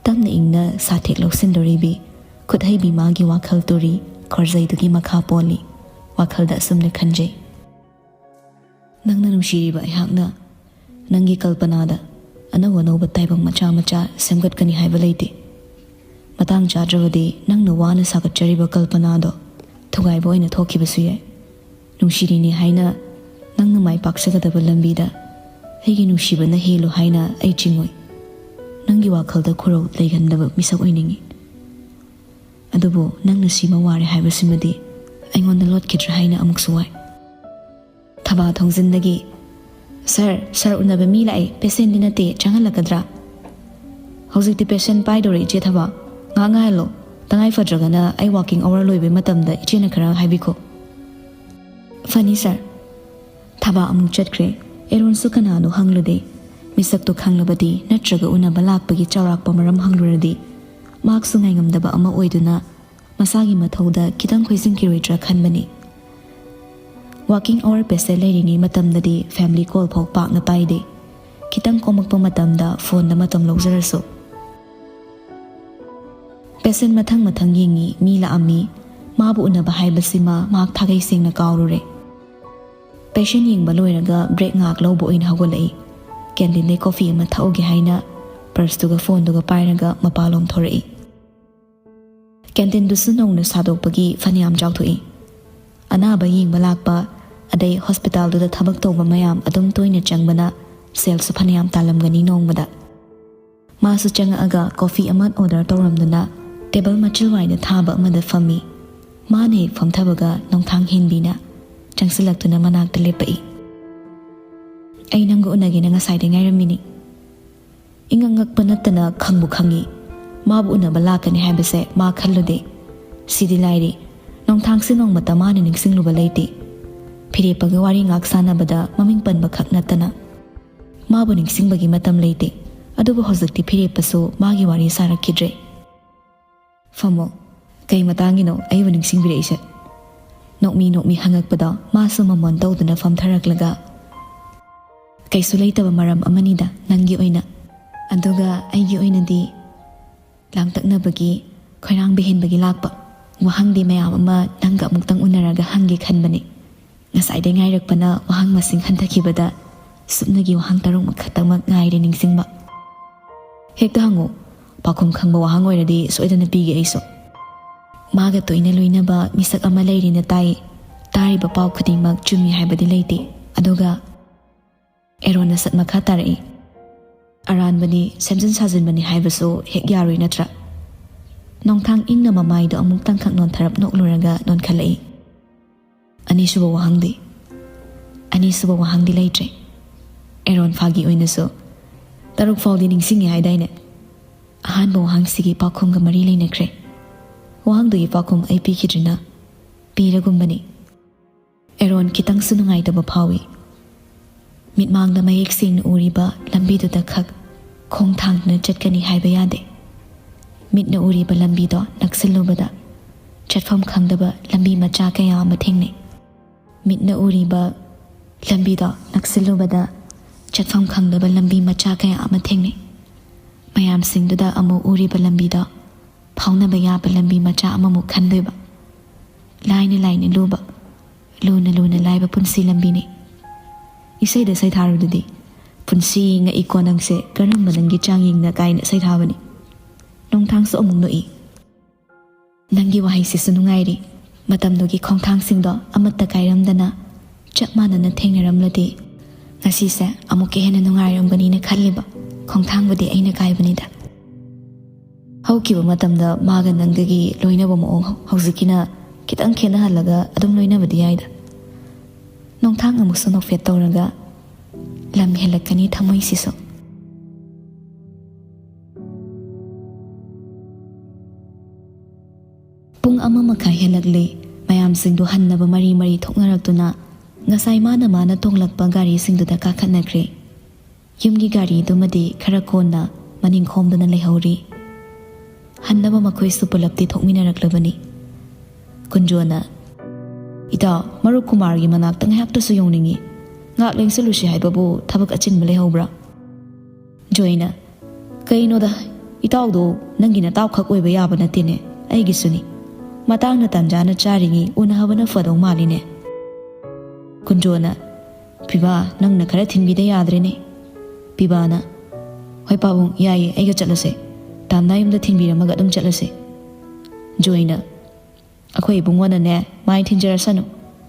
ꯇꯞꯅ ꯏꯪꯅ ꯁꯥꯊꯦꯛ ꯂꯧꯁꯤꯟꯗꯣꯔꯤꯕꯤ ꯈꯨꯠꯍꯩꯕꯤ ꯃꯥꯒꯤ ꯋꯥꯈꯜ ꯇꯨꯔꯤ ꯈꯣꯔꯖꯩꯗꯨꯒꯤ ꯃꯈꯥ ꯄꯣꯜꯂꯤ꯫ ꯋꯥꯈꯜꯗ ꯑꯁꯨꯝꯅ ꯈꯟꯖꯩ꯫ ꯅꯪꯅ ꯅꯨꯡꯁꯤꯔꯤꯕ ꯑꯩꯍꯥꯛꯅ ꯅꯪꯒꯤ ꯀꯜꯄꯅꯥꯗ ꯑꯅꯧ ꯑꯅꯧꯕ ꯇꯥꯏꯕꯪ ꯃꯆꯥ ꯃꯆꯥ ꯁꯦꯝꯒꯠꯀꯅꯤ ꯍꯥꯏꯕ ꯂꯩꯇꯦ꯫ ꯃꯇꯥꯡ ꯆꯥꯗ꯭ꯔꯕꯗꯤ ꯅꯪꯅ ꯋꯥꯅ ꯁꯥꯒꯠꯆꯔꯤꯕ ꯀꯜꯄꯅꯥꯗꯣ ꯊꯨꯒꯥꯏꯕ ꯑꯣꯏꯅ ꯊꯣꯛꯈꯤꯕꯁꯨ ꯌꯥꯏ꯫ ꯅꯨꯡꯁꯤꯔꯤꯅꯤ ꯍꯥꯏꯅ ꯅꯪꯅ ꯃꯥꯏ ꯄꯥꯛꯆꯒꯗꯕ ꯂꯝꯕꯤꯗ ꯑꯩꯒꯤ ꯅꯨꯡꯁꯤꯕꯅ ꯍꯦꯜꯂꯨ ꯍꯥꯏꯅ ꯑꯩ ꯆꯤꯡꯉꯣꯏ꯫ ꯅꯪꯒꯤ ꯋꯥꯈꯜꯗ ꯈꯨꯔꯧ ꯂꯩꯒꯟꯗꯕ ꯃꯤꯁꯛ ꯑꯣꯏꯅꯤꯡꯏ꯫ ꯑꯗꯨꯕꯨ ꯅꯪꯅ ꯁꯤꯃ ꯋꯥꯔꯦ ꯍꯥꯏꯕꯁꯤꯃꯗꯤ ꯑꯩꯉꯣꯟꯗ ꯂꯣꯠꯈꯤꯗ꯭ꯔꯥ ꯍꯥꯏꯅ ꯑꯃꯨꯛꯁꯨ ꯋꯥꯏ꯫ ꯊꯕꯥ ꯊꯣꯡꯖꯤꯟꯗꯒꯤ "ꯁꯥꯔ, ꯁꯥꯔ ꯎꯅꯕ ꯃꯤ ꯂꯥꯛꯑꯦ, ꯄꯦꯁꯦꯟꯗꯤ ꯅꯠꯇꯦ, ꯆꯪꯍꯜꯂꯛꯀꯗ꯭ꯔꯥ?" "ꯍꯧꯖꯤꯛꯇꯤ ꯄꯦꯁꯦꯟ ꯄꯥꯏꯗꯧꯔꯦ ꯏꯆꯦ ꯊꯕꯥ, ꯉꯥꯏꯍꯥꯛ ꯉꯥꯏꯍꯜꯂꯣ, ꯇꯉꯥꯏ ꯐꯗ꯭ꯔꯒꯅ ꯑꯩ ꯋꯥꯀꯤꯡ ꯑꯋꯥꯔ ꯂꯣꯏꯕꯩ ꯃꯇꯝꯗ ꯏꯆꯦꯅ ꯈꯔ ꯍꯥꯏꯕꯤꯈꯣ"꯫ "ꯐꯅꯤ ꯁꯥꯔ"꯫ ꯊꯕꯥ ꯑꯃꯨꯛ ꯆꯠꯈ꯭ꯔꯦ꯫ ꯑꯦꯔꯣꯟꯁꯨ ꯀꯅꯥꯅꯣ ꯍꯪꯂꯨꯗꯦ꯫ ꯃꯤꯁꯛꯇꯣ ꯈꯪꯂꯕꯗꯤ ꯅꯠꯇ꯭ꯔꯒ ꯎꯅꯕ ꯂꯥꯛꯄꯒꯤ ꯆꯥꯎꯔꯥꯛꯄ ꯃꯔꯝ ꯍꯪꯂꯨꯔꯗꯤ ꯃꯍꯥꯛꯁꯨ ꯉꯥꯏꯉꯝꯗꯕ ꯑꯃ ꯑꯣꯏꯗꯨꯅ ꯃꯁꯥꯒꯤ ꯃꯊꯧꯗ ꯈꯤꯇꯪ ꯈꯣꯏꯖꯤꯟꯈꯤꯔꯣꯏꯗ꯭ꯔꯥ ꯈꯟꯕꯅꯤ꯫ ꯋꯥꯀꯤꯡ ꯑꯋꯥꯔ ꯄꯦꯁꯦꯟ ꯂꯩꯔꯤꯉꯩ ꯃꯇꯝꯗꯗꯤ ꯐꯦꯃꯤꯂꯤ ꯀꯣꯜ ꯐꯥꯎ ꯄꯥꯛꯅ ꯄꯥꯏꯗꯦ꯫ ꯈꯤꯇꯪ ꯀꯣꯝꯃꯛꯄ ꯃꯇꯝꯗ ꯐꯣꯟꯗ ꯃꯇꯝ ꯂꯧꯖꯔꯁꯨ꯫ ꯄꯦꯁꯦꯟ ꯃꯊꯪ ꯃꯊꯪ ꯌꯦꯡꯉꯤ, ꯃꯤ ꯂꯥꯛꯑꯝꯃꯤ꯫ ꯃꯥꯕꯨ ꯎꯅꯕ ꯍꯥꯏꯕꯁꯤꯃ ꯃꯍꯥꯛ ꯊꯥꯒꯩ ꯁꯦꯡꯅ ꯀꯥꯎꯔꯨꯔꯦ꯫ ꯄꯦꯁꯦꯟ ꯌꯦꯡꯕ ꯂꯣꯏꯔꯒ ꯕ꯭ꯔꯦꯛ ꯉꯥꯏꯍꯥꯛ ꯂꯧꯕ ꯑꯣꯏꯅ ꯍꯧꯒꯠꯂꯛꯏ꯫ ꯀꯦꯟꯇꯤꯟꯗꯩ ꯀꯣꯐꯤ ꯑꯃ ꯊꯛꯎꯒꯦ ꯍꯥꯏꯅ ꯄꯔꯁꯇꯨꯒ ꯐꯣꯟꯗꯨꯒ ꯄꯥꯏꯔꯒ ꯃꯄꯥꯟꯂꯣꯝ ꯊꯣꯔꯛꯏ꯫ ꯀꯦꯟꯇꯤꯟꯗꯨꯁꯨ ꯅꯧꯅ ꯁꯥꯗꯣꯛꯄꯒꯤ ꯐꯅꯌꯥꯝ ꯆꯥꯎꯊꯣꯛꯏ꯫ ꯑꯅꯥꯕ ꯌꯦꯡꯕ ꯂꯥꯛꯄ, ꯑꯗꯩ ꯍꯣꯁꯄꯤꯇꯥꯜꯗꯨꯗ ꯊꯕꯛ ꯇꯧꯕ ꯃꯌꯥꯝ ꯑꯗꯨꯝ ꯇꯣꯏꯅ ꯆꯪꯕꯅ ꯁꯦꯜꯁꯨ ꯐꯅꯌꯥꯝ ꯇꯥꯜꯂꯝꯒꯅꯤ ꯅꯣꯡꯃꯗ꯫ ꯃꯥꯁꯨ ꯆꯪꯉꯛꯑꯒ ꯀꯣꯐꯤ ꯑꯃ ꯑꯣꯔꯗꯔ ꯇꯧꯔꯝꯗꯨꯅ ꯇꯦꯕꯜ ꯃꯆꯤꯜ ꯋꯥꯏꯗ ꯊꯥꯕ ꯑꯃꯗ ꯐꯝꯃꯤ꯫ ꯃꯥꯅ ꯍꯦꯛ ꯐꯝꯊꯕꯒ ꯅꯣꯡꯊꯥꯡ ꯍꯦꯟꯕꯤꯅ ꯆꯪꯁꯤꯜꯂꯛꯇꯨꯅ ꯃꯅꯥꯛꯇ ꯂꯦꯞꯄꯛꯏ꯫ "ꯑꯩ ꯅꯪꯒ ꯎꯅꯒꯦꯅ ꯉꯁꯥꯏꯗꯩ ꯉꯥꯏꯔꯝꯃꯤꯅꯤ"꯫ ꯏꯉꯛ ꯉꯛꯄ ꯅꯠꯇꯅ ꯈꯪꯕꯨ ꯈꯪꯉꯤ꯫ ꯃꯥꯕꯨ ꯎꯅꯕ ꯂꯥꯛꯀꯅꯤ ꯍꯥꯏꯕꯁꯦ ꯃꯥ ꯈꯜꯂꯨꯗꯦ꯫ ꯁꯤꯗꯤ ꯂꯥꯏꯔꯤ, ꯅꯣꯡꯊꯥꯡꯁꯦ ꯅꯣꯡꯃꯇ ꯃꯥꯅ ꯅꯤꯡꯁꯤꯡꯂꯨꯕ ꯂꯩꯇꯦ꯫ ꯐꯤꯔꯦꯞꯄꯒ ꯋꯥꯔꯤ ꯉꯥꯛ ꯁꯥꯟꯅꯕꯗ ꯃꯃꯤꯡ ꯄꯟꯕ ꯈꯛ ꯅꯠꯇꯅ ꯃꯥꯕꯨ ꯅꯤꯡꯁꯤꯡꯕꯒꯤ ꯃꯇꯝ ꯂꯩꯇꯦ꯫ ꯑꯗꯨꯕꯨ ꯍꯧꯖꯤꯛꯇꯤ ꯐꯤꯔꯦꯞꯄꯁꯨ ꯃꯥꯒꯤ ꯋꯥꯔꯤ ꯁꯥꯔꯛꯈꯤꯗ꯭ꯔꯦ꯫ "ꯐꯝꯃꯣ꯫ ꯀꯩ ꯃꯇꯥꯡꯒꯤꯅꯣ ꯑꯩꯕꯨ ꯅꯤꯡꯁꯤꯡꯕꯤꯔꯛꯏꯁꯦ?" ꯅꯣꯛꯃꯤ ꯅꯣꯛꯃꯤ ꯍꯪꯉꯛꯄꯗꯣ ꯃꯥꯁꯨ ꯃꯃꯣꯟ ꯇꯧꯗꯨꯅ ꯐꯝꯊꯔꯛꯂꯒ, "ꯀꯩꯁꯨ ꯂꯩꯇꯕ ꯃꯔꯝ ꯑꯃꯅꯤꯗ ꯅꯪꯒꯤ ꯑꯣꯏꯅ꯫ ꯑꯗꯨꯒ ꯑꯩꯒꯤ ꯑꯣꯏꯅꯗꯤ ꯂꯥꯡꯇꯛꯅꯕꯒꯤ, ꯈꯣꯏꯔꯥꯡꯕ ꯍꯦꯟꯕꯒꯤ ꯂꯥꯛꯄ ꯋꯥꯍꯪꯗꯤ ꯃꯌꯥꯝ ꯑꯃ ꯅꯪꯒ ꯑꯃꯨꯛꯇꯪ ꯎꯅꯔꯒ ꯍꯪꯒꯦ ꯈꯟꯕꯅꯤ꯫ ꯉꯁꯥꯏꯗꯩ ꯉꯥꯏꯔꯛꯄꯅ ꯋꯥꯍꯪ ꯃꯁꯤꯡ ꯍꯟꯊꯈꯤꯕꯗ ꯁꯨꯞꯅꯒꯤ ꯋꯥꯍꯪ ꯇꯔꯨꯛꯃꯛ ꯈꯛꯇꯃꯛ ꯉꯥꯏꯔꯦ ꯅꯤꯡꯁꯤꯡꯕ"꯫ "ꯍꯦꯛꯇ ꯍꯪꯉꯨ꯫ ꯄꯥꯎꯈꯨꯝ ꯈꯪꯕ ꯋꯥꯍꯪ ꯑꯣꯏꯔꯗꯤ ꯁꯣꯏꯗꯅ ꯄꯤꯒꯦ ꯑꯩꯁꯨ꯫ ꯃꯥꯒ ꯇꯣꯏꯅ ꯂꯣꯏꯅꯕ ꯃꯤꯁꯛ ꯑꯃ ꯂꯩꯔꯦꯅ ꯇꯥꯏ꯫ ꯇꯥꯔꯤꯕ ꯄꯥꯎ ꯈꯨꯗꯤꯡꯃꯛ ꯆꯨꯝꯃꯤ ꯍꯥꯏꯕꯗꯤ ꯂꯩꯇꯦ꯫ ꯑꯗꯨꯒ"꯫ ꯑꯦꯔꯣꯟꯅ ꯁꯠ ꯃꯈꯥ ꯇꯥꯔꯛꯏ꯫ "ꯑꯔꯥꯟꯕꯅꯤ, ꯁꯦꯝꯖꯤꯟ ꯁꯥꯖꯤꯟꯕꯅꯤ ꯍꯥꯏꯕꯁꯨ ꯍꯦꯛ ꯌꯥꯔꯣꯏ ꯅꯠꯇ꯭ꯔꯥ?" ꯅꯣꯡꯊꯥꯡ ꯏꯪꯅ ꯃꯃꯥꯏꯗꯣ ꯑꯃꯨꯛꯇꯪꯈꯛ ꯅꯣꯟꯊꯔꯞ ꯅꯣꯛꯂꯨꯔꯒ ꯅꯣꯟꯈꯠꯂꯛꯏ꯫ "ꯑꯅꯤꯁꯨꯕ ꯋꯥꯍꯪꯗꯤ?" "ꯑꯅꯤꯁꯨꯕ ꯋꯥꯍꯪꯗꯤ ꯂꯩꯇ꯭ꯔꯦ"꯫ ꯑꯦꯔꯣꯟ ꯐꯥꯒꯤ ꯑꯣꯏꯅꯁꯨ, "ꯇꯔꯨꯛ ꯐꯥꯎꯗꯤ ꯅꯤꯡꯁꯤꯡꯉꯦ ꯍꯥꯏꯗꯥꯏꯅꯦ?" ꯑꯍꯥꯟꯕ ꯋꯥꯍꯪꯁꯤꯒꯤ ꯄꯥꯎꯈꯨꯝꯒ ꯃꯔꯤ ꯂꯩꯅꯈ꯭ꯔꯦ꯫ ꯋꯥꯍꯪꯗꯨꯒꯤ ꯄꯥꯎꯈꯨꯝ ꯑꯩ ꯄꯤꯈꯤꯗ꯭ꯔꯤꯅ ꯄꯤꯔꯒꯨꯝꯕꯅꯤ꯫ ꯑꯦꯔꯣꯟ ꯈꯤꯇꯪꯁꯨ ꯅꯨꯡꯉꯥꯏꯇꯕ ꯐꯥꯎꯏ꯫ ꯃꯤꯠꯃꯥꯡꯗ ꯃꯌꯦꯛ ꯁꯦꯡꯅ ꯎꯔꯤꯕ ꯂꯝꯕꯤꯗꯨꯗ ꯈꯛ ꯈꯣꯡ ꯊꯥꯡꯗꯨꯅ ꯆꯠꯀꯅꯤ ꯍꯥꯏꯕ ꯌꯥꯗꯦ꯫ ꯃꯤꯠꯅ ꯎꯔꯤꯕ ꯂꯝꯕꯤꯗꯣ ꯅꯛꯁꯤꯜꯂꯨꯕꯗ ꯆꯠꯐꯝ ꯈꯪꯗꯕ ꯂꯝꯕꯤ ꯃꯆꯥ ꯀꯌꯥ ꯑꯃ ꯊꯦꯡꯅꯩ꯫ ꯃꯤꯠꯅ ꯎꯔꯤꯕ ꯂꯝꯕꯤꯗꯣ ꯅꯛꯁꯤꯜꯂꯨꯕꯗ ꯆꯠꯐꯝ ꯈꯪꯗꯕ ꯂꯝꯕꯤ ꯃꯆꯥ ꯀꯌꯥ ꯑꯃ ꯊꯦꯡꯅꯩ꯫ ꯃꯌꯥꯝꯁꯤꯡꯗꯨꯗ ꯑꯃꯨꯛ ꯎꯔꯤꯕ ꯂꯝꯕꯤꯗꯣ ꯐꯥꯎꯅꯕ ꯌꯥꯕ ꯂꯝꯕꯤ ꯃꯆꯥ ꯑꯃꯃꯨꯛ ꯈꯟꯗꯣꯏꯕ꯫ ꯂꯥꯏꯅ ꯂꯥꯏꯅ ꯂꯨꯕ, ꯂꯨꯅ ꯂꯨꯅ ꯂꯥꯏꯕ ꯄꯨꯟꯁꯤ ꯂꯝꯕꯤꯅꯤ꯫ ꯏꯁꯩꯗ ꯁꯩꯊꯥꯔꯨꯗꯨꯗꯤ, "ꯄꯨꯟꯁꯤ ꯉꯛꯏꯀꯣ ꯅꯪꯁꯦ, ꯀꯔꯝꯕ ꯅꯪꯒꯤ ꯆꯥꯡꯌꯦꯡꯅ?" ꯀꯥꯏꯅ ꯁꯩꯊꯥꯕꯅꯤ꯫ ꯅꯣꯡꯊꯥꯡꯁꯨ ꯑꯃꯨꯛ ꯅꯣꯛꯏ꯫ ꯅꯪꯒꯤ ꯋꯥꯍꯩꯁꯤꯁꯨ ꯅꯨꯡꯉꯥꯏꯔꯤ꯫ ꯃꯇꯝꯗꯨꯒꯤ ꯈꯣꯡꯊꯥꯡꯁꯤꯡꯗꯣ ꯑꯃꯠꯇ ꯀꯥꯏꯔꯝꯗꯅ ꯆꯞ ꯃꯥꯟꯅꯅ ꯊꯦꯡꯅꯔꯝꯂꯗꯤ, ꯉꯁꯤꯁꯦ ꯑꯃꯨꯛꯀ ꯍꯦꯟꯅ ꯅꯨꯡꯉꯥꯏꯔꯝꯒꯅꯤꯅ ꯈꯜꯂꯤꯕ ꯈꯣꯡꯊꯥꯡꯕꯨꯗꯤ ꯑꯩꯅ ꯀꯥꯏꯕꯅꯤꯗ꯫ ꯍꯧꯈꯤꯕ ꯃꯇꯝꯗ ꯃꯥꯒ ꯅꯪꯒꯒꯤ ꯂꯣꯏꯅꯕ ꯃꯑꯣꯡ ꯍꯧꯖꯤꯛꯀꯤꯅ ꯈꯤꯇꯪ ꯈꯦꯠꯅꯍꯜꯂꯒ ꯑꯗꯨꯝ ꯂꯣꯏꯅꯕꯗꯤ ꯌꯥꯏꯗ꯫ ꯅꯣꯡꯊꯥꯡ ꯑꯃꯨꯛꯁꯨ ꯅꯣꯛꯐꯦꯠ ꯇꯧꯔꯒ, "ꯂꯝ ꯍꯦꯜꯂꯛꯀꯅꯤ ꯊꯃꯣꯏꯁꯤꯁꯨ"꯫ ꯄꯨꯡ ꯑꯃ ꯃꯈꯥꯏ ꯍꯦꯜꯂꯛꯂꯦ꯫ ꯃꯌꯥꯝꯁꯤꯡꯗꯨ ꯍꯟꯅꯕ ꯃꯔꯤ ꯃꯔꯤ ꯊꯣꯛꯅꯔꯛꯇꯨꯅ ꯉꯁꯥꯏ ꯃꯥꯅ ꯃꯥꯅ ꯇꯣꯡꯂꯛꯄ ꯒꯥꯔꯤꯁꯤꯡꯗꯨꯗ ꯀꯥꯈꯠꯅꯈ꯭ꯔꯦ꯫ ꯌꯨꯝꯒꯤ ꯒꯥꯔꯤꯗꯨꯃꯗꯤ ꯈꯔ ꯀꯣꯟꯅ ꯃꯅꯤꯡ ꯈꯣꯝꯗꯨꯅ ꯂꯩꯍꯧꯔꯤ꯫ ꯍꯟꯅꯕ ꯃꯈꯣꯏꯁꯨ ꯄꯨꯂꯞꯇꯤ ꯊꯣꯛꯃꯤꯟꯅꯔꯛꯂꯕꯅꯤ꯫ ꯀꯨꯟꯖꯣꯅ, "ꯏꯇꯥꯎ, ꯃꯔꯨꯞ ꯀꯨꯃꯥꯔꯒꯤ ꯃꯅꯥꯛꯇ ꯉꯥꯏꯍꯥꯛꯇꯁꯨ ꯌꯧꯅꯤꯡꯏ꯫ ꯉꯥꯛ ꯂꯦꯡꯁꯤꯜꯂꯨꯁꯤ ꯍꯥꯏꯕꯕꯨ ꯊꯕꯛ ꯑꯆꯤꯟꯕ ꯂꯩꯍꯧꯕ꯭ꯔꯥ?" ꯖꯣꯏꯅ, "ꯀꯩꯅꯣꯗ, ꯏꯇꯥꯎꯗꯣ ꯅꯪꯒꯤ ꯅꯇꯥꯎꯈꯛ ꯑꯣꯏꯕ ꯌꯥꯕ ꯅꯠꯇꯦꯅꯦ, ꯑꯩꯒꯤꯁꯨꯅꯤ꯫ ꯃꯇꯥꯡꯅ ꯇꯥꯟꯖꯥꯅ ꯆꯥꯔꯤꯉꯩ ꯎꯅꯍꯕꯅ ꯐꯗꯧ ꯃꯥꯜꯂꯤꯅꯦ"꯫ ꯀꯨꯟꯖꯣꯅ, "ꯄꯤꯕꯥ, ꯅꯪꯅ ꯈꯔ ꯊꯤꯟꯕꯤꯗ ꯌꯥꯗ꯭ꯔꯦꯅꯦ"꯫ ꯄꯤꯕꯥꯅ, "ꯍꯣꯏ ꯄꯥꯕꯨꯡ, ꯌꯥꯏꯌꯦ, ꯑꯩꯒ ꯆꯠꯂꯁꯦ꯫ ꯇꯥꯝꯅꯥ ꯌꯨꯝꯗ ꯊꯤꯟꯕꯤꯔꯝꯃꯒ ꯑꯗꯨꯝ ꯆꯠꯂꯁꯦ"꯫ ꯖꯣꯏꯅ, "ꯑꯩꯈꯣꯏ ꯏꯕꯨꯡꯉꯣꯅꯅꯦ ꯃꯥꯏ ꯊꯤꯟꯖꯔꯁꯅꯨ,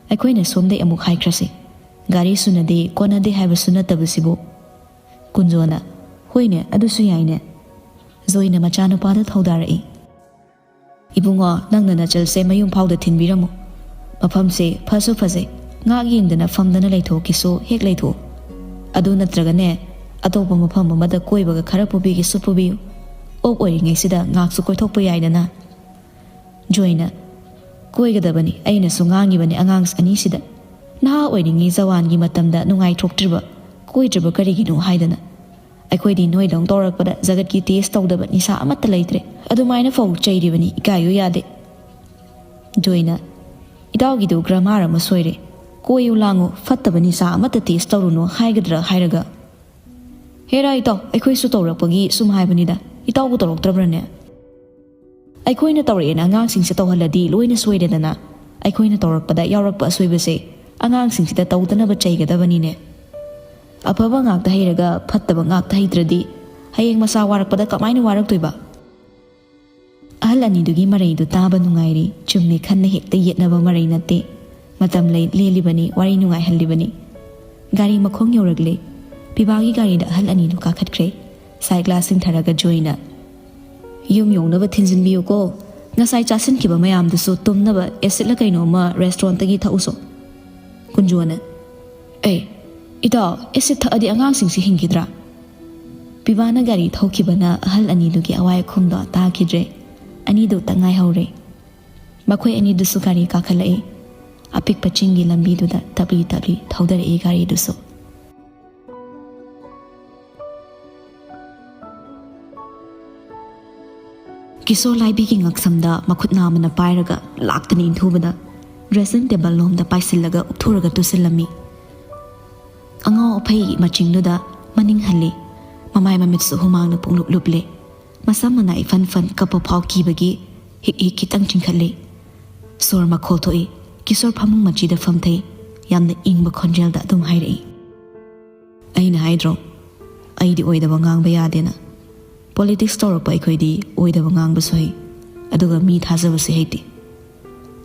ꯑꯩꯈꯣꯏꯅ ꯁꯣꯝꯗꯩ ꯑꯃꯨꯛ ꯍꯥꯏꯈ꯭ꯔꯁꯤ꯫ ꯒꯥꯔꯤ ꯁꯨꯅꯗꯤ ꯀꯣꯟꯅꯗꯦ ꯍꯥꯏꯕꯁꯨ ꯅꯠꯇꯕꯁꯤꯕꯨ"꯫ ꯀꯨꯟꯖꯣꯅ, "ꯍꯣꯏꯅꯦ, ꯑꯗꯨꯁꯨ ꯌꯥꯏꯅꯦ"꯫ ꯖꯣꯏꯅ ꯃꯆꯥꯅꯨꯄꯥꯗ ꯊꯧꯗꯥꯔꯛꯏ꯫ "ꯏꯕꯨꯡꯉꯣ, ꯅꯪꯅ ꯅꯆꯜꯁꯦ ꯃꯌꯨꯝ ꯐꯥꯎꯗ ꯊꯤꯟꯕꯤꯔꯝꯃꯨ꯫ ꯃꯐꯝꯁꯦ ꯐꯁꯨ ꯐꯖꯩ, ꯉꯥꯏꯍꯥꯛ ꯌꯦꯡꯗꯅ ꯐꯝꯗꯅ ꯂꯩꯊꯣꯛꯀꯦꯁꯨ ꯍꯦꯛ ꯂꯩꯊꯣꯛꯎ꯫ ꯑꯗꯨ ꯅꯠꯇ꯭ꯔꯒꯅꯦ, ꯑꯇꯣꯞꯄ ꯃꯐꯝ ꯑꯃꯗ ꯀꯣꯏꯕꯒ ꯈꯔ ꯄꯨꯕꯤꯒꯦꯁꯨ ꯄꯨꯕꯤꯌꯨ꯫ ꯑꯣꯛ ꯑꯣꯏꯔꯤꯉꯩꯁꯤꯗ ꯉꯥꯏꯍꯥꯛꯁꯨ ꯀꯣꯏꯊꯣꯛꯄ ꯌꯥꯏꯗꯅ꯫ ꯖꯣꯏꯅ, "ꯀꯣꯏꯒꯗꯕꯅꯤ, ꯑꯩꯅꯁꯨ ꯉꯥꯡꯉꯤꯕꯅꯤ ꯑꯉꯥꯡ ꯑꯅꯤꯁꯤꯗ꯫ ꯅꯍꯥ ꯑꯣꯏꯔꯤꯉꯩ ꯖꯋꯥꯟꯒꯤ ꯃꯇꯝꯗ ꯅꯨꯡꯉꯥꯏꯊꯣꯛꯇ꯭ꯔꯤꯕ, ꯀꯣꯏꯗ꯭ꯔꯤꯕ ꯀꯔꯤꯒꯤꯅꯣ ꯍꯥꯏꯗꯅ꯫ ꯑꯩꯈꯣꯏꯗꯤ ꯅꯣꯏꯗꯧ ꯇꯧꯔꯛꯄꯗ ꯖꯒꯠꯀꯤ ꯇꯦꯁ ꯇꯧꯗꯕ ꯅꯤꯁꯥ ꯑꯃꯠꯇ ꯂꯩꯇ꯭ꯔꯦ꯫ ꯑꯗꯨꯃꯥꯏꯅ ꯐꯥꯎ ꯆꯩꯔꯤꯕꯅꯤ, ꯏꯀꯥꯏꯌꯨ ꯌꯥꯗꯦ꯫" ꯖꯣꯏꯅ, "ꯏꯇꯥꯎꯒꯤꯗꯨ ꯒ꯭ꯔꯃꯥꯔ ꯑꯃ ꯁꯣꯏꯔꯦ꯫ ꯀꯣꯏꯌꯨ ꯂꯥꯡꯉꯨ, ꯐꯠꯇꯕ ꯅꯤꯁꯥ ꯑꯃꯠꯇ ꯇꯦꯁ ꯇꯧꯔꯨꯅꯨ ꯍꯥꯏꯒꯗ꯭ꯔꯥ ꯍꯥꯏꯔꯒ꯫" "ꯍꯦꯔꯥ ꯏꯇꯥꯎ, ꯑꯩꯈꯣꯏꯁꯨ ꯇꯧꯔꯛꯄꯒꯤ ꯁꯨꯝ ꯍꯥꯏꯕꯅꯤꯗ, ꯏꯇꯥꯎꯕꯨ ꯇꯧꯔꯛꯇ꯭ꯔꯕ꯭ꯔꯅꯦ?" "ꯑꯩꯈꯣꯏꯅ ꯇꯧꯔꯛꯑꯦꯅ ꯑꯉꯥꯡꯁꯤꯡꯁꯦ ꯇꯧꯍꯜꯂꯗꯤ ꯂꯣꯏꯅ ꯁꯣꯏꯔꯦꯗꯅ꯫ ꯑꯩꯈꯣꯏꯅ ꯇꯧꯔꯛꯄꯗ ꯌꯥꯎꯔꯛꯄ ꯑꯁꯣꯏꯕꯁꯦ ꯑꯉꯥꯡꯁꯤꯡꯁꯤꯗ ꯇꯧꯗꯅꯕ ꯆꯩꯒꯗꯕꯅꯤꯅꯦ꯫ ꯑꯐꯕ ꯉꯥꯛꯇ ꯍꯩꯔꯒ ꯐꯠꯇꯕ ꯉꯥꯛꯇ ꯍꯩꯇ꯭ꯔꯗꯤ ꯍꯌꯦꯡ ꯃꯁꯥ ꯋꯥꯔꯛꯄꯗ ꯀꯃꯥꯏꯅ ꯋꯥꯔꯛꯇꯣꯏꯕ?" ꯑꯍꯜ ꯑꯅꯤꯗꯨꯒꯤ ꯃꯔꯩꯗꯨ ꯇꯥꯕ ꯅꯨꯡꯉꯥꯏꯔꯤ꯫ ꯆꯨꯝꯃꯤ, ꯈꯟꯅ ꯍꯦꯛꯇ ꯌꯦꯠꯅꯕ ꯃꯔꯩ ꯅꯠꯇꯦ꯫ ꯃꯇꯝ ꯂꯩ ꯂꯦꯜꯂꯤꯕꯅꯤ, ꯋꯥꯔꯤ ꯅꯨꯡꯉꯥꯏꯍꯜꯂꯤꯕꯅꯤ꯫ ꯒꯥꯔꯤ ꯃꯈꯣꯡ ꯌꯧꯔꯛꯂꯦ꯫ ꯄꯤꯕꯥꯒꯤ ꯒꯥꯔꯤꯗ ꯑꯍꯜ ꯑꯅꯤꯗꯨ ꯀꯥꯈꯠꯈ꯭ꯔꯦ꯫ ꯁꯥꯏ ꯒ꯭ꯂꯥꯁ ꯁꯤꯡꯊꯔꯒ ꯖꯣꯏꯅ, "ꯌꯨꯝ ꯌꯧꯅꯕ ꯊꯤꯟꯖꯤꯟꯕꯤꯌꯨꯀꯣ꯫ ꯉꯁꯥꯏ ꯆꯥꯁꯤꯟꯈꯤꯕ ꯃꯌꯥꯝꯗꯨꯁꯨ ꯇꯨꯝꯅꯕ ꯑꯦꯁꯤꯠꯂ ꯀꯩꯅꯣꯝꯃ ꯔꯦꯁꯇꯨꯔꯦꯟꯠꯇꯒꯤ ꯊꯛꯎꯁꯣ꯫" ꯀꯨꯟꯖꯣꯅ, "ꯑꯦ, ꯏꯇꯥꯎ, ꯑꯦꯁꯤꯠ ꯊꯛꯑꯗꯤ ꯑꯉꯥꯡꯁꯤꯡꯁꯤ ꯍꯤꯡꯈꯤꯗ꯭ꯔꯥ?" ꯄꯤꯕꯥꯅ ꯒꯥꯔꯤ ꯊꯧꯈꯤꯕꯅ ꯑꯍꯜ ꯑꯅꯤꯗꯨꯒꯤ ꯑꯋꯥꯏ ꯑꯈꯨꯝꯗꯣ ꯇꯥꯈꯤꯗ꯭ꯔꯦ꯫ ꯑꯅꯤꯗꯨꯇ ꯉꯥꯏꯍꯧꯔꯦ꯫ ꯃꯈꯣꯏ ꯑꯅꯤꯗꯨꯁꯨ ꯒꯥꯔꯤ ꯀꯥꯈꯠꯂꯛꯏ꯫ ꯑꯄꯤꯛꯄ ꯆꯤꯡꯒꯤ ꯂꯝꯕꯤꯗꯨꯗ ꯇꯞꯂꯤ ꯇꯞꯂꯤ ꯊꯧꯗꯔꯛꯏ ꯒꯥꯔꯤꯗꯨꯁꯨ꯫ ꯀꯤꯁꯣꯔ ꯂꯥꯏꯕꯤꯒꯤ ꯉꯛꯁꯝꯗ ꯃꯈꯨꯠ ꯅꯥꯝꯃꯅ ꯄꯥꯏꯔꯒ ꯂꯥꯛꯇꯅ ꯏꯟꯊꯨꯕꯗ ꯗ꯭ꯔꯦꯁꯤꯡ ꯇꯦꯕꯜ ꯂꯣꯝꯗ ꯄꯥꯏꯁꯤꯜꯂꯒ ꯎꯞꯊꯨꯔꯒ ꯇꯨꯁꯤꯜꯂꯝꯃꯤ꯫ ꯑꯉꯥꯎ ꯑꯐꯩ ꯃꯆꯤꯡꯗꯨꯗ ꯃꯅꯤꯡ ꯍꯜꯂꯤ꯫ ꯃꯃꯥꯏ ꯃꯃꯤꯠꯁꯨ ꯍꯨꯃꯥꯡꯅ ꯄꯨꯡꯂꯨꯞ ꯂꯨꯞꯂꯦ꯫ ꯃꯁꯝ ꯃꯅꯥ ꯏꯐꯟ ꯐꯟ ꯀꯞꯄ ꯐꯥꯎ ꯀꯤꯕꯒꯤ ꯍꯤꯛ ꯍꯤꯛ ꯈꯤꯇꯪ ꯆꯤꯡꯈꯠꯂꯤ꯫ ꯁꯣꯔ ꯃꯈꯣꯜ ꯊꯣꯛꯏ꯫ ꯀꯤꯁꯣꯔ ꯐꯃꯨꯡ ꯃꯆꯤꯗ ꯐꯝꯊꯩ꯫ ꯌꯥꯝꯅ ꯏꯪꯕ ꯈꯣꯟꯖꯦꯜꯗ ꯑꯗꯨꯝ ꯍꯥꯏꯔꯛꯏ, "ꯑꯩꯅ ꯍꯥꯏꯗ꯭ꯔꯣ, ꯑꯩꯗꯤ ꯑꯣꯏꯗꯕ ꯉꯥꯡꯕ ꯌꯥꯗꯦꯅ꯫ ꯄꯣꯂꯤꯇꯤꯛꯁ ꯇꯧꯔꯛꯄ ꯑꯩꯈꯣꯏꯗꯤ ꯑꯣꯏꯗꯕ ꯉꯥꯡꯕꯁꯨ ꯍꯩ, ꯑꯗꯨꯒ ꯃꯤ ꯊꯥꯖꯕꯁꯨ ꯍꯩꯇꯦ꯫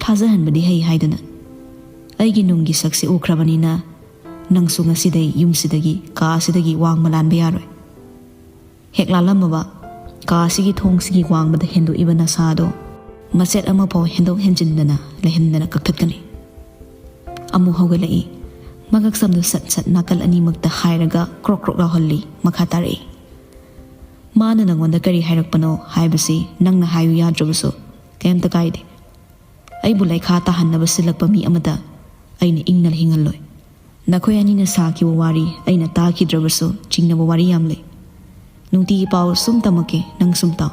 ꯊꯥꯖꯍꯟꯕꯗꯤ ꯍꯩ ꯍꯥꯏꯗꯅ꯫ ꯑꯩꯒꯤ ꯅꯨꯡꯒꯤ ꯁꯛꯁꯦ ꯎꯈ꯭ꯔꯕꯅꯤꯅ ꯅꯪꯁꯨ ꯉꯁꯤꯗꯩ ꯌꯨꯝꯁꯤꯗꯒꯤ, ꯀꯥ ꯑꯁꯤꯗꯒꯤ ꯋꯥꯡꯃ ꯂꯥꯟꯕ ꯌꯥꯔꯣꯏ꯫ ꯍꯦꯛ ꯂꯥꯜꯂꯝꯃꯕ, ꯀꯥ ꯑꯁꯤꯒꯤ ꯊꯣꯡꯁꯤꯒꯤ ꯋꯥꯡꯃꯗ ꯍꯦꯟꯗꯣꯛꯏꯕ ꯅꯁꯥꯗꯣ ꯃꯆꯦꯠ ꯑꯃꯐꯥꯎ ꯍꯦꯟꯗꯣꯛ ꯍꯦꯟꯖꯤꯟꯗꯅ ꯂꯩꯍꯟꯗꯅ ꯀꯛꯊꯠꯀꯅꯤ꯫" ꯑꯃꯨꯛ ꯍꯧꯒꯠꯂꯛꯏ꯫ ꯃꯉꯛꯁꯝꯗꯨ ꯁꯠ ꯁꯠ ꯅꯥꯀꯜ ꯑꯅꯤꯃꯛꯇ ꯍꯥꯏꯔꯒ ꯀ꯭ꯔꯣꯛ ꯀ꯭ꯔꯣꯛ ꯂꯥꯎꯍꯜꯂꯤ꯫ ꯃꯈꯥ ꯇꯥꯔꯛꯏ, "ꯃꯥꯅ ꯅꯪꯉꯣꯟꯗ ꯀꯔꯤ ꯍꯥꯏꯔꯛꯄꯅꯣ ꯍꯥꯏꯕꯁꯤ ꯅꯪꯅ ꯍꯥꯏꯌꯨ ꯌꯥꯗ꯭ꯔꯕꯁꯨ ꯀꯔꯤꯝꯇ ꯀꯥꯏꯗꯦ꯫ ꯑꯩꯕꯨ ꯂꯩꯈꯥ ꯇꯥꯍꯟꯅꯕ ꯁꯤꯜꯂꯛꯄ ꯃꯤ ꯑꯃꯗ ꯑꯩꯅ ꯏꯪꯅ ꯍꯤꯡꯍꯜꯂꯣꯏ꯫ ꯅꯈꯣꯏ ꯑꯅꯤꯅ ꯁꯥꯈꯤꯕ ꯋꯥꯔꯤ ꯑꯩꯅ ꯇꯥꯈꯤꯗ꯭ꯔꯕꯁꯨ ꯆꯤꯡꯅꯕ ꯋꯥꯔꯤ ꯌꯥꯝ ꯂꯩ꯫ ꯅꯨꯡꯇꯤꯒꯤ ꯄꯥꯎ ꯁꯨꯝ ꯇꯝꯃꯛꯀꯦ, ꯅꯪ ꯁꯨꯝ ꯇꯥꯎ꯫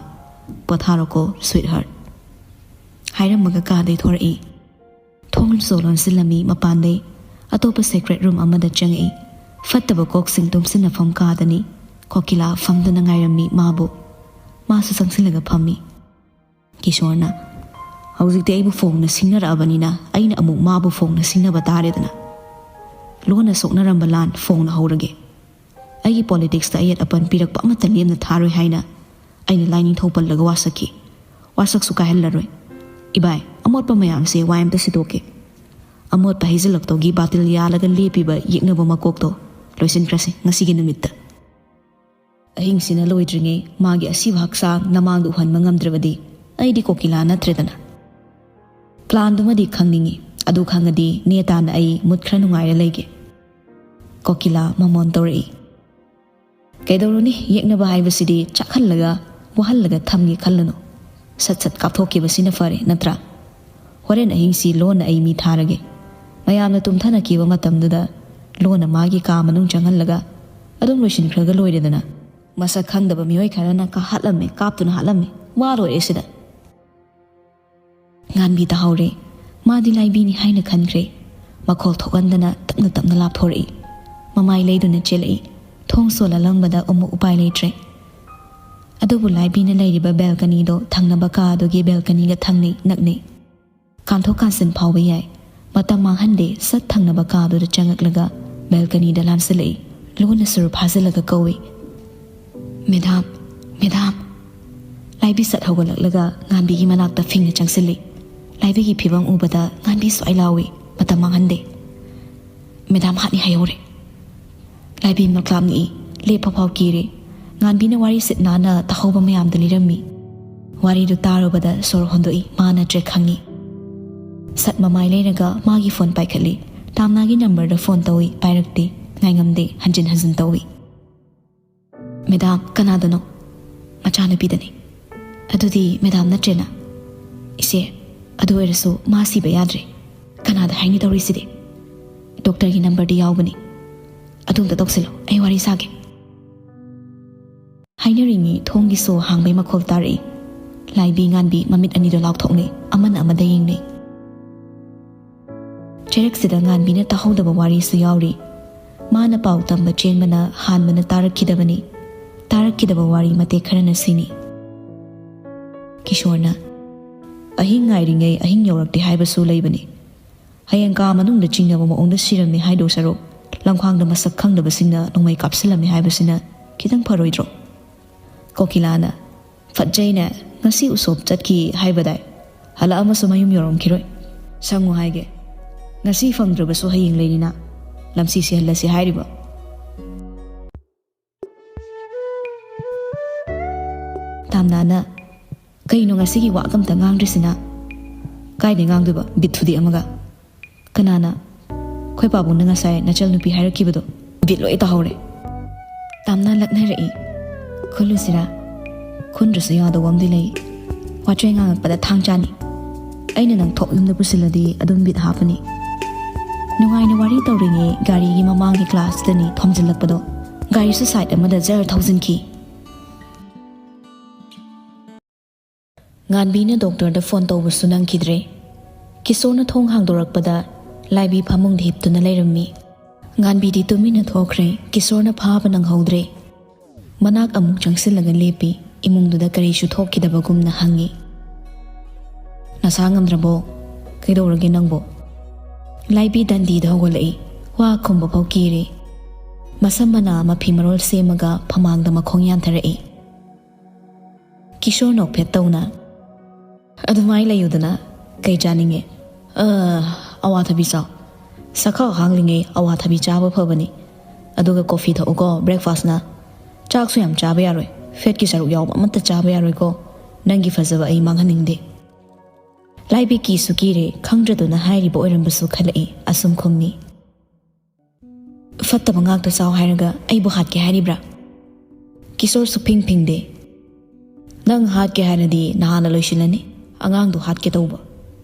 ꯄꯣꯊꯥꯔꯣꯀꯣ, sweetheart꯫" ꯍꯥꯏꯔꯝꯃꯒ ꯀꯥꯗꯩ ꯊꯣꯔꯛꯏ꯫ ꯊꯣꯡꯁꯨ ꯂꯣꯟꯁꯤꯜꯂꯝꯃꯤ ꯃꯄꯥꯟꯗꯩ꯫ ꯑꯇꯣꯞꯄ secret room ꯑꯃꯗ ꯆꯪꯉꯛꯏ꯫ ꯐꯠꯇꯕ ꯀꯣꯛꯁꯤꯡ ꯇꯨꯝꯁꯤꯟꯅꯐꯝ ꯀꯥꯗꯅꯤ꯫ ꯀꯣꯀꯤꯂꯥ ꯐꯝꯗꯨꯅ ꯉꯥꯏꯔꯝꯃꯤ ꯃꯥꯕꯨ꯫ ꯃꯥꯁꯨ ꯆꯪꯁꯤꯜꯂꯒ ꯐꯝꯃꯤ꯫ ꯀꯤꯁꯣꯔꯅ, "ꯍꯧꯖꯤꯛꯇꯤ ꯑꯩꯕꯨ ꯐꯣꯡꯅ ꯁꯤꯡꯅꯔꯛꯑꯕꯅꯤꯅ ꯑꯩꯅ ꯑꯃꯨꯛ ꯃꯥꯕꯨ ꯐꯣꯡꯅ ꯁꯤꯡꯅꯕ ꯇꯥꯔꯦꯗꯅ꯫ ꯂꯣꯟꯅ ꯁꯣꯛꯅꯔꯝꯕ ꯂꯥꯟ ꯐꯣꯡꯅ ꯍꯧꯔꯒꯦ꯫ ꯑꯩꯒꯤ politicsꯇ ꯑꯌꯦꯠ ꯑꯄꯟ ꯄꯤꯔꯛꯄ ꯑꯃꯠꯇ ꯂꯦꯝꯅ ꯊꯥꯔꯣꯏ ꯍꯥꯏꯅ ꯑꯩꯅ ꯂꯥꯏꯅꯤꯡꯊꯧ ꯄꯜꯂꯒ ꯋꯥꯁꯛꯈꯤ꯫ ꯋꯥꯁꯛꯁꯨ ꯀꯥꯏꯍꯜꯂꯔꯣꯏ꯫ ꯏꯕꯥꯏ, ꯑꯃꯣꯠꯄ ꯃꯌꯥꯝꯁꯦ ꯋꯥꯏ ꯑꯝꯇ ꯁꯤꯠꯇꯣꯛꯀꯦ꯫ ꯑꯃꯣꯠꯄ ꯍꯩꯖꯤꯜꯂꯛꯇꯧꯒꯤ ꯕꯥꯇꯤꯜ ꯌꯥꯜꯂꯒ ꯂꯦꯞꯄꯤꯕ ꯌꯦꯛꯅꯕ ꯃꯀꯣꯛꯇꯣ ꯂꯣꯏꯁꯤꯟꯈ꯭ꯔꯁꯤ ꯉꯁꯤꯒꯤ ꯅꯨꯃꯤꯠꯇ꯫ ꯑꯍꯤꯡꯁꯤꯅ ꯂꯣꯏꯗ꯭ꯔꯤꯉꯩ ꯃꯥꯒꯤ ꯑꯁꯤꯕ ꯍꯛꯆꯥꯡ ꯅꯃꯥꯡꯗ ꯎꯍꯟꯕ ꯉꯝꯗ꯭ꯔꯕꯗꯤ ꯑꯩꯗꯤ ꯀꯣꯀꯤꯂꯥ ꯅꯠꯇ꯭ꯔꯦꯗꯅ꯫ Planꯗꯨꯃꯗꯤ ꯈꯪꯅꯤꯡꯉꯤ꯫ ꯑꯗꯨ ꯈꯪꯉꯗꯤ ꯅꯦꯇꯥꯅ ꯑꯩ ꯃꯨꯠ ꯈꯔ ꯅꯨꯡꯉꯥꯏꯔ ꯂꯩꯒꯦ꯫" ꯀꯣꯀꯤꯂꯥ ꯃꯃꯣꯟ ꯇꯧꯔꯛꯏ꯫ "ꯀꯩꯗꯧꯔꯨꯅꯤ, ꯌꯦꯛꯅꯕ ꯍꯥꯏꯕꯁꯤꯗꯤ ꯆꯥꯛꯍꯜꯂꯒ, ꯋꯥꯍꯜꯂꯒ ꯊꯝꯒꯦ ꯈꯜꯂꯨꯅꯨ꯫ ꯁꯠ ꯁꯠ ꯀꯥꯞꯊꯣꯛꯈꯤꯕꯁꯤꯅ ꯐꯔꯦ, ꯅꯠꯇ꯭ꯔꯥ? ꯍꯣꯔꯦꯟ ꯑꯍꯤꯡꯁꯤ ꯂꯣꯟꯅ ꯑꯩ ꯃꯤ ꯊꯥꯔꯒꯦ꯫ ꯃꯌꯥꯝꯅ ꯇꯨꯝꯊꯅꯈꯤꯕ ꯃꯇꯝꯗꯨꯗ ꯂꯣꯟꯅ ꯃꯥꯒꯤ ꯀꯥ ꯃꯅꯨꯡ ꯆꯪꯍꯜꯂꯒ ꯑꯗꯨꯝ ꯂꯣꯏꯁꯤꯟꯈ꯭ꯔꯒ ꯂꯣꯏꯔꯦꯗꯅ꯫ ꯃꯁꯛ ꯈꯪꯗꯕ ꯃꯤꯑꯣꯏ ꯈꯔꯅ ꯀꯥ ꯍꯥꯠꯂꯝꯃꯦ, ꯀꯥꯞꯇꯨꯅ ꯍꯥꯠꯂꯝꯃꯦ, ꯋꯥ ꯂꯣꯏꯔꯦ ꯁꯤꯗ꯫" ꯉꯥꯟꯕꯤ ꯇꯥꯍꯧꯔꯦ꯫ ꯃꯥꯗꯤ ꯂꯥꯏꯕꯤꯅꯤ ꯍꯥꯏꯅ ꯈꯟꯈ꯭ꯔꯦ꯫ ꯃꯈꯣꯜ ꯊꯣꯛꯍꯟꯗꯅ ꯇꯞꯅ ꯇꯞꯅ ꯂꯥꯞꯊꯣꯔꯛꯏ꯫ ꯃꯃꯥꯏ ꯂꯩꯗꯨꯅ ꯆꯦꯜꯂꯛꯏ꯫ ꯊꯣꯡ ꯁꯣꯜꯂꯜꯂꯝꯕꯗ ꯑꯃꯨꯛ ꯎꯄꯥꯏ ꯂꯩꯇ꯭ꯔꯦ꯫ ꯑꯗꯨꯕꯨ ꯂꯥꯏꯕꯤꯅ ꯂꯩꯔꯤꯕ balconyꯗꯣ ꯊꯪꯅꯕ ꯀꯥ ꯑꯗꯨꯒꯤ balconyꯒ ꯊꯪꯅꯩ, ꯅꯛꯅꯩ꯫ ꯀꯥꯟꯊꯣꯛ ꯀꯥꯟꯁꯤꯟ ꯐꯥꯎꯕ ꯌꯥꯏ꯫ ꯃꯇꯝ ꯃꯥꯡꯍꯟꯗꯦ, ꯁꯠ ꯊꯪꯅꯕ ꯀꯥꯗꯨꯗ ꯆꯪꯉꯛꯂꯒ balconyꯗ ꯂꯥꯟꯁꯤꯜꯂꯛꯏ꯫ ꯂꯣꯟꯅ ꯁꯨꯔꯨ ꯐꯥꯖꯤꯜꯂꯒ ꯀꯧꯏ, "ꯃꯦꯗꯥꯝ, ꯃꯦꯗꯥꯝ!" ꯂꯥꯏꯕꯤ ꯁꯠ ꯍꯧꯒꯠꯂꯛꯂꯒ ꯉꯥꯟꯕꯤꯒꯤ ꯃꯅꯥꯛꯇ ꯐꯤꯡꯅ ꯆꯪꯁꯤꯜꯂꯤ꯫ ꯂꯥꯏꯕꯤꯒꯤ ꯐꯤꯕꯝ ꯎꯕꯗ ꯉꯥꯟꯕꯤ ꯁ꯭ꯋꯥꯏ ꯂꯥꯎꯏ꯫ ꯃꯇꯝ ꯃꯥꯡꯍꯟꯗꯦ꯫ "ꯃꯦꯗꯥꯝ ꯍꯥꯠꯅꯤ ꯍꯥꯏꯍꯧꯔꯦ꯫" ꯂꯥꯏꯕꯤ ꯃꯛꯂꯥꯞꯅꯤꯛꯏ꯫ ꯂꯦꯞꯄ ꯐꯥꯎ ꯀꯤꯔꯦ꯫ ꯉꯥꯟꯕꯤꯅ ꯋꯥꯔꯤ ꯁꯤꯠ ꯅꯥꯟꯅ ꯇꯥꯍꯧꯕ ꯃꯌꯥꯝꯗꯨ ꯂꯤꯔꯝꯃꯤ꯫ ꯋꯥꯔꯤꯗꯨ ꯇꯥꯔꯨꯕꯗ ꯁꯣꯔ ꯍꯣꯟꯗꯣꯛꯏ꯫ ꯃꯥ ꯅꯠꯇ꯭ꯔꯦ ꯈꯪꯉꯤ꯫ ꯁꯠ ꯃꯃꯥꯏ ꯂꯩꯔꯒ ꯃꯥꯒꯤ phone ꯄꯥꯏꯈꯠꯂꯤ꯫ ꯇꯥꯝꯅꯥꯒꯤ ꯅꯝꯕꯔꯗ ꯐꯣꯟ ꯇꯧꯏ, ꯄꯥꯏꯔꯛꯇꯦ꯫ ꯉꯥꯏꯉꯝꯗꯦ, ꯍꯟꯖꯤꯟ ꯍꯟꯖꯤꯟ ꯇꯧꯏ꯫ "ꯃꯦꯗꯥꯝ, ꯀꯅꯥꯗꯅꯣ?" "ꯃꯆꯥꯅꯨꯄꯤꯗꯅꯤ꯫" "ꯑꯗꯨꯗꯤ ꯃꯦꯗꯥꯝ ꯅꯠꯇ꯭ꯔꯦꯅ?" "ꯏꯆꯦ, ꯑꯗꯨ ꯑꯣꯏꯔꯁꯨ ꯃꯥ ꯁꯤꯕ ꯌꯥꯗ꯭ꯔꯦ꯫ ꯀꯅꯥꯗ ꯍꯥꯏꯅꯤ ꯇꯧꯔꯤꯁꯤꯗꯤ? ꯗꯣꯛꯇꯔꯒꯤ ꯅꯝꯕꯔꯗꯤ ꯌꯥꯎꯕꯅꯤ꯫ ꯑꯗꯨꯝꯇ ꯇꯧꯁꯤꯜꯂꯣ, ꯑꯩ ꯋꯥꯔꯤ ꯁꯥꯒꯦ꯫" ꯍꯥꯏꯅꯔꯤꯉꯩ ꯊꯣꯡꯒꯤ ꯁꯣ ꯍꯥꯡꯕꯩ ꯃꯈꯣꯜ ꯇꯥꯔꯛꯏ꯫ ꯂꯥꯏꯕꯤ ꯉꯥꯟꯕꯤ ꯃꯃꯤꯠ ꯑꯅꯤꯗꯣ ꯂꯥꯎꯊꯣꯛꯅꯩ, ꯑꯃꯅ ꯑꯃꯗ ꯌꯦꯡꯅꯩ꯫ ꯆꯩꯔꯛꯁꯤꯗ ꯉꯥꯟꯕꯤꯅ ꯇꯥꯍꯧꯗꯕ ꯋꯥꯔꯤꯁꯨ ꯌꯥꯎꯔꯤ꯫ ꯃꯥꯅ ꯄꯥꯎ ꯇꯝꯕ ꯆꯦꯟꯕꯅ ꯍꯥꯟꯕꯅ ꯇꯥꯔꯛꯈꯤꯗꯕꯅꯤ꯫ ꯇꯥꯔꯛꯈꯤꯗꯕ ꯋꯥꯔꯤ ꯃꯇꯦꯛ ꯈꯔꯅ ꯁꯤꯅꯤ꯫ ꯀꯤꯁꯣꯔꯅ, "ꯑꯍꯤꯡ ꯉꯥꯏꯔꯤꯉꯩ ꯑꯍꯤꯡ ꯌꯧꯔꯛꯇꯦ ꯍꯥꯏꯕꯁꯨ ꯂꯩꯕꯅꯤ꯫ ꯍꯌꯦꯡ ꯀꯥ ꯃꯅꯨꯡꯗ ꯆꯤꯡꯅꯕ ꯃꯑꯣꯡꯗ ꯁꯤꯔꯝꯃꯤ ꯍꯥꯏꯗꯧ ꯁꯔꯨꯛ, ꯂꯝꯈꯥꯡꯗ ꯃꯁꯛ ꯈꯪꯗꯕꯁꯤꯡꯅ ꯅꯣꯡꯃꯩ ꯀꯥꯞꯁꯤꯜꯂꯝꯃꯤ ꯍꯥꯏꯕꯁꯤꯅ ꯈꯤꯇꯪ ꯐꯔꯣꯏꯗ꯭ꯔꯣ?" ꯀꯣꯀꯤꯂꯥꯅ, "ꯐꯠꯖꯩꯅꯦ, ꯉꯁꯤ ꯎꯁꯣꯞ ꯆꯠꯈꯤ ꯍꯥꯏꯕꯗꯥꯏ? ꯍꯜꯂꯛꯑꯃꯁꯨ ꯃꯌꯨꯝ ꯌꯧꯔꯝꯈꯤꯔꯣꯏ꯫ ꯁꯪꯉꯨ ꯍꯥꯏꯒꯦ꯫ ꯉꯁꯤ ꯐꯪꯗ꯭ꯔꯕꯁꯨ ꯍꯌꯦꯡ ꯂꯩꯔꯤꯅ꯫ ꯂꯝꯁꯤ ꯁꯤꯍꯜꯂꯁꯤ ꯍꯥꯏꯔꯤꯕ?" ꯇꯥꯝꯅꯥꯅ, "ꯀꯩꯅꯣ ꯉꯁꯤꯒꯤ ꯋꯥ ꯑꯝꯇ ꯉꯥꯡꯗ꯭ꯔꯤꯁꯤꯅ?" "ꯀꯥꯏꯗꯩ ꯉꯥꯡꯗꯣꯏꯕ, ꯕꯤꯠ ꯊꯨꯗꯦꯛ ꯑꯃꯒ?" "ꯀꯅꯥꯅ?" "ꯑꯩꯈꯣꯏ ꯄꯥꯕꯨꯡꯅ ꯉꯁꯥꯏ ꯅꯆꯜ ꯅꯨꯄꯤ ꯍꯥꯏꯔꯛꯈꯤꯕꯗꯣ, ꯕꯤꯠ ꯂꯣꯏ ꯇꯥꯍꯧꯔꯦ꯫" ꯇꯥꯝꯅꯥ ꯂꯛꯅꯔꯛꯏ꯫ "ꯈꯨꯜꯂꯨꯁꯤꯔꯥ?" "ꯈꯨꯟꯗ꯭ꯔꯁꯨ ꯌꯥꯗꯧꯕ ꯑꯃꯗꯤ ꯂꯩ꯫ ꯋꯥꯆꯣꯏ ꯉꯥꯡꯉꯛꯄꯗ ꯊꯥꯡ ꯆꯥꯅꯤ꯫ ꯑꯩꯅ ꯅꯪ ꯊꯣꯛ ꯌꯨꯝꯗ ꯄꯨꯁꯤꯜꯂꯗꯤ ꯑꯗꯨꯝ ꯕꯤꯠ ꯍꯥꯞꯄꯅꯤ꯫ ꯅꯨꯡꯉꯥꯏꯅ ꯋꯥꯔꯤ ꯇꯧꯔꯤꯉꯩ ꯒꯥꯔꯤꯒꯤ ꯃꯃꯥꯡꯒꯤ ꯒ꯭ꯂꯥꯁꯇꯅꯤ ꯊꯣꯝꯖꯤꯜꯂꯛꯄꯗꯣ꯫ ꯒꯥꯔꯤꯁꯨ ꯁꯥꯏꯠ ꯑꯃꯗ ꯖꯔ ꯊꯧꯖꯤꯟꯈꯤ꯫ ꯉꯥꯟꯕꯤꯅ ꯗꯣꯛꯇꯔꯗ ꯐꯣꯟ ꯇꯧꯕꯁꯨ ꯅꯪꯈꯤꯗ꯭ꯔꯦ꯫ ꯀꯤꯁꯣꯔꯅ ꯊꯣꯡ ꯍꯥꯡꯗꯣꯔꯛꯄꯗ ꯂꯥꯏꯕꯤ ꯐꯃꯨꯡꯗ ꯍꯤꯞꯇꯨꯅ ꯂꯩꯔꯝꯃꯤ꯫ ꯉꯥꯟꯕꯤꯗꯤ ꯇꯨꯃꯤꯟꯅ ꯊꯣꯛꯈ꯭ꯔꯦ꯫ ꯀꯤꯁꯣꯔꯅ ꯐꯥꯕ ꯅꯪꯍꯧꯗ꯭ꯔꯦ꯫ ꯃꯅꯥꯛ ꯑꯃꯨꯛ ꯆꯪꯁꯤꯜꯂꯒ ꯂꯦꯞꯄꯤ꯫ ꯏꯃꯨꯡꯗꯨꯗ ꯀꯔꯤꯁꯨ ꯊꯣꯛꯈꯤꯗꯕꯒꯨꯝꯅ ꯍꯪꯉꯤ, "ꯅꯁꯥ ꯉꯝꯗ꯭ꯔꯕꯣ? ꯀꯩꯗꯧꯔꯒꯦ ꯅꯪꯕꯣ?" ꯂꯥꯏꯕꯤ ꯗꯟꯗꯤꯗ ꯍꯧꯒꯠꯂꯛꯏ꯫ ꯋꯥ ꯈꯨꯝꯕ ꯐꯥꯎ ꯀꯤꯔꯦ꯫ ꯃꯁꯝ ꯃꯅꯥ ꯃꯐꯤ ꯃꯔꯣꯜ ꯁꯦꯝꯃꯒ ꯐꯃꯥꯡꯗ ꯃꯈꯣꯡ ꯌꯥꯟꯊꯔꯛꯏ꯫ ꯀꯤꯁꯣꯔ ꯅꯣꯛꯐꯦꯠ ꯇꯧꯅ, "ꯑꯗꯨꯃꯥꯏ ꯂꯩꯌꯨꯗꯅ, ꯀꯩ ꯆꯥꯅꯤꯡꯉꯦ?" "ꯑ, ꯑꯋꯥꯊꯕꯤ ꯆꯥꯎ꯫ ꯁꯛꯈꯥꯎ ꯍꯥꯡꯂꯤꯉꯩ ꯑꯋꯥꯊꯕꯤ ꯆꯥꯕ ꯐꯕꯅꯤ꯫ ꯑꯗꯨꯒ ꯀꯣꯐꯤ ꯊꯛꯎꯀꯣ, ꯕ꯭ꯔꯦꯛꯐꯥꯁꯅ꯫ ꯆꯥꯛꯁꯨ ꯌꯥꯝ ꯆꯥꯕ ꯌꯥꯔꯣꯏ꯫ ꯐꯦꯠꯀꯤ ꯁꯔꯨꯛ ꯌꯥꯎꯕ ꯑꯃꯠꯇ ꯆꯥꯕ ꯌꯥꯔꯣꯏꯀꯣ꯫ ꯅꯪꯒꯤ ꯐꯖꯕ ꯑꯩ ꯃꯥꯡꯍꯟꯅꯤꯡꯗꯦ꯫" ꯂꯥꯏꯕꯤ ꯀꯤꯁꯨ ꯀꯤꯔꯦ, ꯈꯪꯗ꯭ꯔꯗꯨꯅ ꯍꯥꯏꯔꯤꯕ ꯑꯣꯏꯔꯝꯕꯁꯨ ꯈꯜꯂꯛꯏ꯫ ꯑꯁꯨꯝ ꯈꯨꯝꯃꯤ꯫ "ꯐꯠꯇꯕ ꯉꯥꯛꯇ ꯆꯥꯎ ꯍꯥꯏꯔꯒ ꯑꯩꯕꯨ ꯍꯥꯠꯀꯦ ꯍꯥꯏꯔꯤꯕ꯭ꯔꯥ?" ꯀꯤꯁꯣꯔ ꯁꯨꯛꯐꯤꯡ ꯐꯤꯡꯗꯦ꯫ "ꯅꯪ ꯍꯥꯠꯀꯦ ꯍꯥꯏꯔꯗꯤ ꯅꯍꯥꯟꯅ ꯂꯣꯏꯁꯤꯜꯂꯅꯤ꯫ ꯑꯉꯥꯡꯗꯣ ꯍꯥꯠꯀꯦ ꯇꯧꯕ꯫"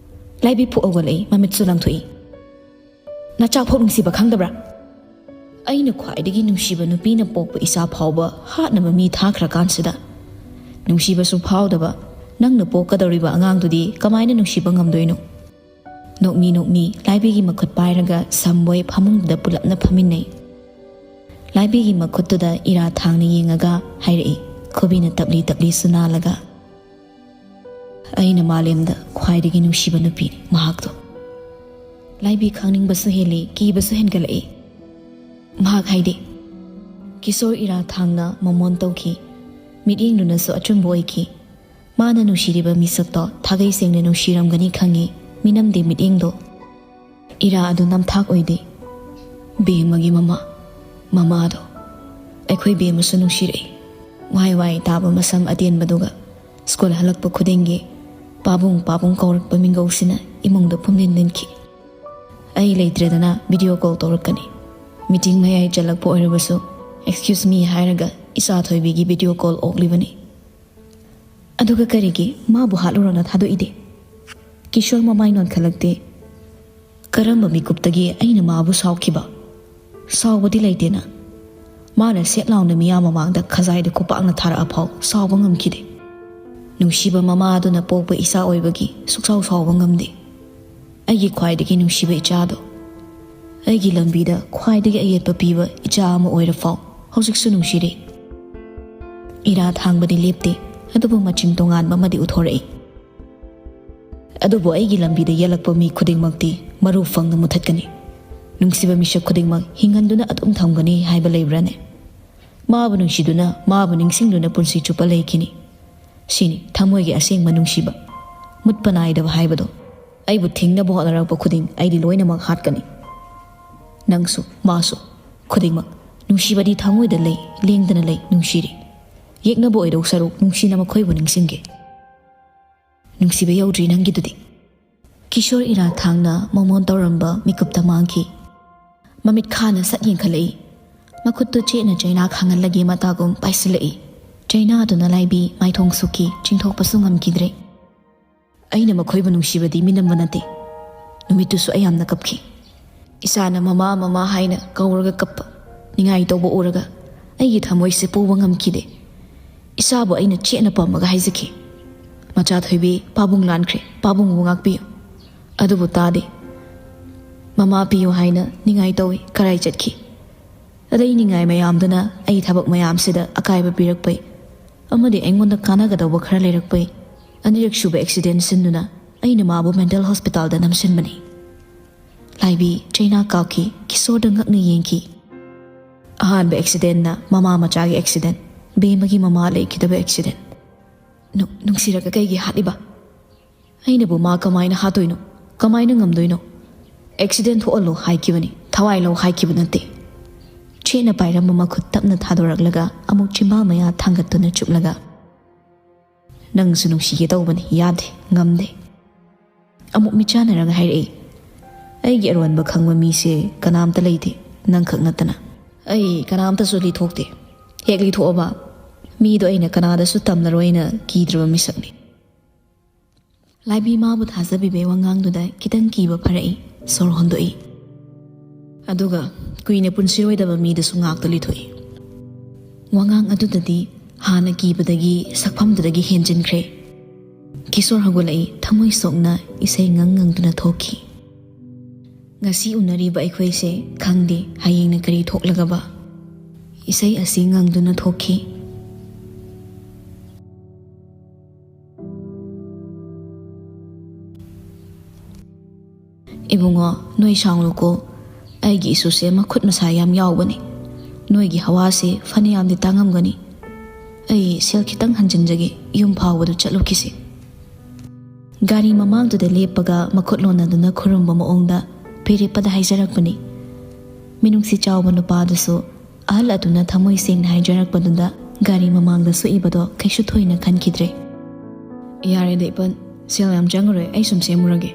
ꯂꯥꯏꯕꯤ ꯐꯨꯛ ꯍꯧꯒꯠꯂꯛꯏ, ꯃꯃꯤꯠꯁꯨ ꯂꯪꯊꯣꯛꯏ꯫ "ꯅꯆꯥꯛꯐꯥꯎ ꯅꯨꯡꯁꯤꯕ ꯈꯪꯗꯕ꯭ꯔꯥ? ꯑꯩꯅ ꯈ꯭ꯋꯥꯏꯗꯒꯤ ꯅꯨꯡꯁꯤꯕ ꯅꯨꯄꯤꯅ ꯄꯣꯛꯄ ꯏꯆꯥ ꯐꯥꯎꯕ ꯍꯥꯠꯅꯕ ꯃꯤ ꯊꯥꯈ꯭ꯔꯀꯥꯟꯁꯤꯗ, ꯅꯨꯡꯁꯤꯕꯁꯨ ꯐꯥꯎꯗꯕ ꯅꯪꯅ ꯄꯣꯛꯀꯗꯧꯔꯤꯕ ꯑꯉꯥꯡꯗꯨꯗꯤ ꯀꯃꯥꯏꯅ ꯅꯨꯡꯁꯤꯕ ꯉꯝꯗꯣꯏꯅꯣ?" ꯅꯣꯛꯃꯤ ꯅꯣꯛꯃꯤ ꯂꯥꯏꯕꯤꯒꯤ ꯃꯈꯨꯠ ꯄꯥꯏꯔꯒ ꯁꯝꯕꯣꯏ ꯐꯃꯨꯡꯗꯨꯗ ꯄꯨꯂꯞꯅ ꯐꯝꯃꯤꯟꯅꯩ꯫ ꯂꯥꯏꯕꯤꯒꯤ ꯃꯈꯨꯠꯇꯨꯗ ꯏꯔꯥ ꯊꯥꯡꯅ ꯌꯦꯡꯉꯒ ꯍꯥꯏꯔꯛꯏ, ꯈꯨꯕꯤꯅ ꯇꯞꯂꯤ ꯇꯞꯂꯤꯁꯨ ꯅꯥꯜꯂꯒ, "ꯑꯩꯅ ꯃꯥꯂꯦꯝꯗ ꯈ꯭ꯋꯥꯏꯗꯒꯤ ꯅꯨꯡꯁꯤꯕ ꯅꯨꯄꯤꯅꯤ ꯃꯍꯥꯛꯇꯣ꯫" ꯂꯥꯏꯕꯤ ꯈꯪꯅꯤꯡꯕꯁꯨ ꯍꯦꯜꯂꯤ, ꯀꯤꯕꯁꯨ ꯍꯦꯟꯒꯠꯂꯛꯏ꯫ ꯃꯍꯥꯛ ꯍꯥꯏꯗꯤ? ꯀꯤꯁꯣꯔ ꯏꯔꯥ ꯊꯥꯡꯅ ꯃꯃꯣꯟ ꯇꯧꯈꯤ꯫ ꯃꯤꯠꯌꯦꯡꯗꯨꯅꯁꯨ ꯑꯆꯨꯝꯕ ꯑꯣꯏꯈꯤ꯫ ꯃꯥꯅ ꯅꯨꯡꯁꯤꯔꯤꯕ ꯃꯤꯁꯛꯇꯣ ꯊꯥꯒꯩ ꯁꯦꯡꯅ ꯅꯨꯡꯁꯤꯔꯝꯒꯅꯤ ꯈꯪꯉꯤ, ꯃꯤꯅꯝꯗꯦ ꯃꯤꯠꯌꯦꯡꯗꯣ꯫ ꯏꯔꯥ ꯑꯗꯨ ꯅꯝꯊꯥꯛ ꯑꯣꯏꯗꯦ꯫ ꯕꯦꯝꯃꯒꯤ ꯃꯃꯥ, ꯃꯃꯥꯗꯣ ꯑꯩꯈꯣꯏ ꯕꯦꯝꯃꯁꯨ ꯅꯨꯡꯁꯤꯔꯛꯏ꯫ ꯋꯥꯏ ꯋꯥꯏ ꯇꯥꯕ ꯃꯁꯝ ꯑꯇꯦꯟꯕꯗꯨꯒ ꯁ꯭ꯀꯨꯜ ꯍꯜꯂꯛꯄ ꯈꯨꯗꯤꯡꯒꯤ "ꯄꯥꯕꯨꯡ, ꯄꯥꯕꯨꯡ" ꯀꯧꯔꯛꯄ ꯃꯤꯡꯒꯧꯁꯤꯅ ꯏꯃꯨꯡꯗ ꯄꯨꯝꯅꯤꯟ ꯅꯤꯟꯈꯤ꯫ "ꯑꯩ ꯂꯩꯇ꯭ꯔꯦꯗꯅ ꯚꯤꯗꯤꯑꯣ ꯀꯣꯜ ꯇꯧꯔꯛꯀꯅꯤ꯫ ꯃꯤꯇꯤꯡ ꯃꯌꯥꯏ ꯆꯜꯂꯛꯄ ꯑꯣꯏꯔꯕꯁꯨ, 'Excuse me' ꯍꯥꯏꯔꯒ ꯏꯆꯥ ꯊꯣꯏꯕꯤꯒꯤ ꯚꯤꯗꯤꯑꯣ ꯀꯣꯜ ꯑꯣꯛꯂꯤꯕꯅꯤ꯫" "ꯑꯗꯨꯒ ꯀꯔꯤꯒꯤ ꯃꯥꯕꯨ ꯍꯥꯠꯂꯨꯔꯣꯅ ꯊꯥꯗꯣꯛꯏꯗꯤ?" ꯀꯤꯁꯣꯔ ꯃꯃꯥꯏ ꯅꯣꯟꯈꯠꯂꯛꯇꯦ꯫ "ꯀꯔꯝꯕ ꯃꯤꯀꯨꯞꯇꯒꯤ ꯑꯩꯅ ꯃꯥꯕꯨ ꯁꯥꯎꯈꯤꯕ? ꯁꯥꯎꯕꯗꯤ ꯂꯩꯇꯦꯅ꯫ ꯃꯥꯅ ꯁꯦꯠ ꯂꯥꯎꯅ ꯃꯤꯌꯥꯝ ꯃꯃꯥꯡꯗ ꯈꯖꯥꯏꯗ ꯈꯨꯄꯥꯛꯅ ꯊꯥꯔꯛꯑ ꯐꯥꯎ ꯁꯥꯎꯕ ꯉꯝꯈꯤꯗꯦ꯫ ꯅꯨꯡꯁꯤꯕ ꯃꯃꯥ ꯑꯗꯨꯅ ꯄꯣꯛꯄ ꯏꯆꯥ ꯑꯣꯏꯕꯒꯤ ꯁꯨꯛꯁꯥꯎ ꯁꯥꯎꯕ ꯉꯝꯗꯦ꯫ ꯑꯩꯒꯤ ꯈ꯭ꯋꯥꯏꯗꯒꯤ ꯅꯨꯡꯁꯤꯕ ꯏꯆꯥꯗꯣ, ꯑꯩꯒꯤ ꯂꯝꯕꯤꯗ ꯈ꯭ꯋꯥꯏꯗꯒꯤ ꯑꯌꯦꯠꯄ ꯄꯤꯕ ꯏꯆꯥ ꯑꯃ ꯑꯣꯏꯔ ꯐꯥꯎ ꯍꯧꯖꯤꯛꯁꯨ ꯅꯨꯡꯁꯤꯔꯤ꯫" ꯏꯔꯥ ꯊꯥꯡꯕꯗꯤ ꯂꯦꯞꯇꯦ, ꯑꯗꯨꯕꯨ ꯃꯆꯤꯡ ꯇꯣꯉꯥꯟꯕ ꯑꯃꯗꯤ ꯎꯠꯊꯣꯔꯛꯏ꯫ "ꯑꯗꯨꯕꯨ ꯑꯩꯒꯤ ꯂꯝꯕꯤꯗ ꯌꯦꯜꯂꯛꯄ ꯃꯤ ꯈꯨꯗꯤꯡꯃꯛꯇꯤ ꯃꯔꯨ ꯐꯪꯅ ꯃꯨꯊꯠꯀꯅꯤ꯫ ꯅꯨꯡꯁꯤꯕ ꯃꯤꯁꯛ ꯈꯨꯗꯤꯡꯃꯛ ꯍꯤꯡꯍꯟꯗꯨꯅ ꯑꯗꯨꯝ ꯊꯝꯒꯅꯤ ꯍꯥꯏꯕ ꯂꯩꯕ꯭ꯔꯥꯅꯦ? ꯃꯥꯕꯨ ꯅꯨꯡꯁꯤꯗꯨꯅ, ꯃꯥꯕꯨ ꯅꯤꯡꯁꯤꯡꯗꯨꯅ ꯄꯨꯟꯁꯤ ꯆꯨꯞꯄ ꯂꯩꯈꯤꯅꯤ꯫ ꯁꯤꯅꯤ ꯊꯃꯣꯏꯒꯤ ꯑꯁꯦꯡꯕ ꯅꯨꯡꯁꯤꯕ, ꯃꯨꯠꯄ ꯅꯥꯏꯗꯕ ꯍꯥꯏꯕꯗꯣ꯫ ꯑꯩꯕꯨ ꯊꯤꯡꯅꯕ ꯍꯣꯠꯅꯔꯛꯄ ꯈꯨꯗꯤꯡ ꯑꯩꯗꯤ ꯂꯣꯏꯅꯃꯛ ꯍꯥꯠꯀꯅꯤ꯫ ꯅꯪꯁꯨ, ꯃꯥꯁꯨ, ꯈꯨꯗꯤꯡꯃꯛ꯫ ꯅꯨꯡꯁꯤꯕꯗꯤ ꯊꯃꯣꯏꯗ ꯂꯩ, ꯂꯦꯡꯗꯅ ꯂꯩ, ꯅꯨꯡꯁꯤꯔꯤ꯫ ꯌꯦꯛꯅꯕ ꯑꯣꯏꯗꯧ ꯁꯔꯨꯛ ꯅꯨꯡꯁꯤꯅ ꯃꯈꯣꯏꯕꯨ ꯅꯤꯡꯁꯤꯡꯒꯦ꯫ ꯅꯨꯡꯁꯤꯕ ꯌꯧꯗ꯭ꯔꯤ ꯅꯪꯒꯤꯗꯨꯗꯤ꯫ ꯀꯤꯁꯣꯔ ꯏꯔꯥ ꯊꯥꯡꯅ ꯃꯣꯃꯣꯟ ꯇꯧꯔꯝꯕ ꯃꯤꯀꯨꯞꯇ ꯃꯥꯡꯈꯤ꯫ ꯃꯃꯤꯠ ꯈꯥꯅ ꯁꯠ ꯌꯦꯡꯈꯠꯂꯛꯏ꯫ ꯃꯈꯨꯠꯇꯨ ꯆꯦꯠꯅ ꯆꯩꯅꯥ ꯈꯥꯡꯍꯜꯂꯒꯦ ꯃꯇꯥꯒꯨꯝ ꯄꯥꯏꯁꯤꯜꯂꯛꯏ꯫ ꯆꯩꯅꯥꯗꯨꯅ ꯂꯥꯏꯕꯤ ꯃꯥꯏꯊꯣꯡ ꯁꯨꯛꯈꯤ, ꯆꯤꯡꯊꯣꯛꯄꯁꯨ ꯉꯝꯈꯤꯗ꯭ꯔꯦ꯫ ꯑꯩꯅ ꯃꯈꯣꯏꯕꯨ ꯅꯨꯡꯁꯤꯕꯗꯤ ꯃꯤꯅꯝꯕ ꯅꯠꯇꯦ꯫ ꯅꯨꯃꯤꯠꯇꯨꯁꯨ ꯑꯩ ꯌꯥꯝꯅ ꯀꯞꯈꯤ꯫ ꯏꯁꯥꯅ "ꯃꯃꯥ, ꯃꯃꯥ" ꯍꯥꯏꯅ ꯀꯧꯔꯒ ꯀꯞꯄ, ꯅꯤꯡꯉꯥꯏ ꯇꯧꯕ ꯎꯔꯒ ꯑꯩꯒꯤ ꯊꯃꯣꯏꯁꯦ ꯄꯨꯕ ꯉꯝꯈꯤꯗꯦ꯫ ꯏꯁꯥꯕꯨ ꯑꯩꯅ ꯆꯦꯠꯅ ꯄꯝꯃꯒ ꯍꯥꯏꯖꯈꯤ, "ꯃꯆꯥ ꯊꯣꯏꯕꯤ, ꯄꯥꯕꯨꯡ ꯂꯥꯟꯈ꯭ꯔꯦ, ꯄꯥꯕꯨꯡꯕꯨ ꯉꯥꯛꯄꯤꯌꯨ"꯫ ꯑꯗꯨꯕꯨ ꯇꯥꯗꯦ꯫ "ꯃꯃꯥ ꯄꯤꯌꯨ" ꯍꯥꯏꯅ ꯅꯤꯡꯉꯥꯏ ꯇꯧꯏ, ꯀꯔꯥꯏ ꯆꯠꯈꯤ? ꯑꯗꯩ ꯅꯤꯡꯉꯥꯏ ꯃꯌꯥꯝꯗꯨꯅ ꯑꯩ ꯊꯕꯛ ꯃꯌꯥꯝꯁꯤꯗ ꯑꯀꯥꯏꯕ ꯄꯤꯔꯛꯄꯩ ꯑꯃꯗꯤ ꯑꯩꯉꯣꯟꯗ ꯀꯥꯟꯅꯒꯗꯧꯕ ꯈꯔ ꯂꯩꯔꯛꯄꯩ ꯑꯅꯤꯔꯛ ꯁꯨꯕ ꯑꯦꯛꯁꯤꯗꯦꯟ ꯁꯤꯟꯗꯨꯅ ꯑꯩꯅ ꯃꯥꯕꯨ ꯃꯦꯟꯇꯦꯜ ꯍꯣꯁꯄꯤꯇꯥꯜꯗ ꯅꯝꯁꯤꯟꯕꯅꯤ꯫ ꯂꯥꯏꯕꯤ ꯆꯩꯅꯥ ꯀꯥꯞꯈꯤ, ꯀꯤꯁꯣꯔꯗ ꯉꯛꯅ ꯌꯦꯡꯈꯤ꯫ ꯑꯍꯥꯟꯕ ꯑꯦꯛꯁꯤꯗꯦꯟꯅ ꯃꯃꯥ ꯃꯆꯥꯒꯤ ꯑꯦꯛꯁꯤꯗꯦꯟ, ꯕꯦꯝꯃꯒꯤ ꯃꯃꯥ ꯂꯩꯈꯤꯗꯕ ꯑꯦꯛꯁꯤꯗꯦꯟ꯫ ꯅꯨ-, ꯅꯨꯡꯁꯤꯔꯒ ꯀꯩꯒꯤ ꯍꯥꯠꯂꯤꯕ? ꯑꯩꯅꯕꯨ ꯃꯥ ꯀꯃꯥꯏꯅ ꯍꯥꯠꯇꯣꯏꯅꯣ? ꯀꯃꯥꯏꯅ ꯉꯝꯗꯣꯏꯅꯣ? ꯑꯦꯛꯁꯤꯗꯦꯟ ꯊꯣꯛꯍꯜꯂꯣ ꯍꯥꯏꯈꯤꯕꯅꯤ, ꯊꯋꯥꯏ ꯂꯧ ꯍꯥꯏꯈꯤꯕ ꯅꯠꯇꯦ꯫ ꯆꯦꯠꯅ ꯄꯥꯏꯔꯝꯕ ꯃꯈꯨꯠ ꯇꯞꯅ ꯊꯥꯗꯣꯔꯛꯂꯒ ꯑꯃꯨꯛ ꯆꯤꯝꯕꯥꯜ ꯃꯌꯥ ꯊꯥꯡꯒꯠꯇꯨꯅ ꯆꯨꯞꯂꯒ, "ꯅꯪꯁꯨ ꯅꯨꯡꯁꯤꯒꯦ ꯇꯧꯕꯅꯤ, ꯌꯥꯗꯦ, ꯉꯝꯗꯦ"꯫ ꯑꯃꯨꯛ ꯃꯤꯠꯆꯥꯟꯅꯔꯒ ꯍꯥꯏꯔꯛꯏ, "ꯑꯩꯒꯤ ꯑꯔꯣꯟꯕ ꯈꯪꯕ ꯃꯤꯁꯦ ꯀꯅꯥꯝꯇ ꯂꯩꯇꯦ, ꯅꯪꯈꯛ ꯅꯠꯇꯅ꯫ ꯑꯩ ꯀꯅꯥꯝꯇꯁꯨ ꯂꯤꯊꯣꯛꯇꯦ꯫ ꯍꯦꯛ ꯂꯤꯊꯣꯛꯑꯕ, ꯃꯤꯗꯣ ꯑꯩꯅ ꯀꯅꯥꯗꯁꯨ ꯇꯝꯂꯔꯣꯏꯅ ꯀꯤꯗ꯭ꯔꯕ ꯃꯤꯁꯛꯅꯤ"꯫ ꯂꯥꯏꯕꯤ ꯃꯥꯕꯨ ꯊꯥꯖꯕꯤꯕꯩ ꯋꯥꯉꯥꯡꯗꯨꯗ ꯈꯤꯇꯪ ꯀꯤꯕ ꯐꯔꯛꯏ, ꯁꯣꯔ ꯍꯣꯟꯗꯣꯛꯏ꯫ ꯑꯗꯨꯒ ꯀꯨꯏꯅ ꯄꯨꯟꯁꯤꯔꯣꯏꯗꯕ ꯃꯤꯗꯁꯨ ꯉꯥꯛꯇ ꯂꯤꯊꯣꯛꯏ꯫ ꯋꯥꯉꯥꯡ ꯑꯗꯨꯗꯗꯤ ꯍꯥꯟꯅ ꯀꯤꯕꯗꯒꯤ ꯁꯛꯐꯝꯗꯨꯗꯒꯤ ꯍꯦꯟꯖꯤꯟꯈ꯭ꯔꯦ꯫ ꯀꯤꯁꯣꯔ ꯍꯧꯒꯠꯂꯛꯏ, ꯊꯃꯣꯏ ꯁꯣꯛꯅ ꯏꯁꯩ ꯉꯪ ꯉꯪꯗꯨꯅ ꯊꯣꯛꯈꯤ꯫ ꯉꯁꯤ ꯎꯅꯔꯤꯕ ꯑꯩꯈꯣꯏꯁꯦ ꯈꯪꯗꯦ ꯍꯌꯦꯡꯅ ꯀꯔꯤ ꯊꯣꯛꯂꯒꯕ꯫ ꯏꯁꯩ ꯑꯁꯤ ꯉꯪꯗꯨꯅ ꯊꯣꯛꯈꯤ꯫ "ꯏꯕꯨꯡꯉꯣ, ꯅꯣꯏ ꯁꯥꯎꯅꯨꯀꯣ, ꯑꯩꯒꯤ ꯏꯁꯨꯁꯦ ꯃꯈꯨꯠ ꯃꯁꯥ ꯌꯥꯝ ꯌꯥꯎꯕꯅꯤ꯫ ꯅꯣꯏꯒꯤ ꯍꯋꯥꯁꯦ ꯐꯅꯌꯥꯝꯗꯤ ꯇꯥꯡꯉꯝꯒꯅꯤ꯫ ꯑꯩ ꯁꯦꯜ ꯈꯤꯇꯪ ꯍꯟꯖꯤꯟꯖꯒꯦ, ꯌꯨꯝ ꯐꯥꯎꯕꯗꯨ ꯆꯠꯂꯨꯈꯤꯁꯤ"꯫ ꯒꯥꯔꯤ ꯃꯃꯥꯡꯗꯨꯗ ꯂꯦꯞꯄꯒ ꯃꯈꯨꯠ ꯂꯣꯟꯅꯗꯨꯅ ꯈꯨꯔꯨꯝꯕ ꯃꯑꯣꯡꯗ ꯐꯤꯔꯦꯞꯄꯗ ꯍꯥꯏꯖꯔꯛꯄꯅꯤ꯫ ꯃꯤꯅꯨꯡꯁꯤ ꯆꯥꯎꯕ ꯅꯨꯄꯥꯗꯨꯁꯨ ꯑꯍꯜ ꯑꯗꯨꯅ ꯊꯃꯣꯏ ꯁꯦꯡꯅ ꯍꯥꯏꯖꯔꯛꯄꯗꯨꯗ ꯒꯥꯔꯤ ꯃꯃꯥꯡꯗ ꯁꯣꯛꯏꯕꯗꯣ ꯀꯩꯁꯨ ꯊꯣꯏꯅ ꯈꯟꯈꯤꯗ꯭ꯔꯦ꯫ "ꯌꯥꯔꯦꯗ ꯏꯄꯟ, ꯁꯦꯜ ꯌꯥꯝ ꯆꯪꯉꯔꯣꯏ, ꯑꯩ ꯁꯨꯝ ꯁꯦꯝꯃꯨꯔꯒꯦ"꯫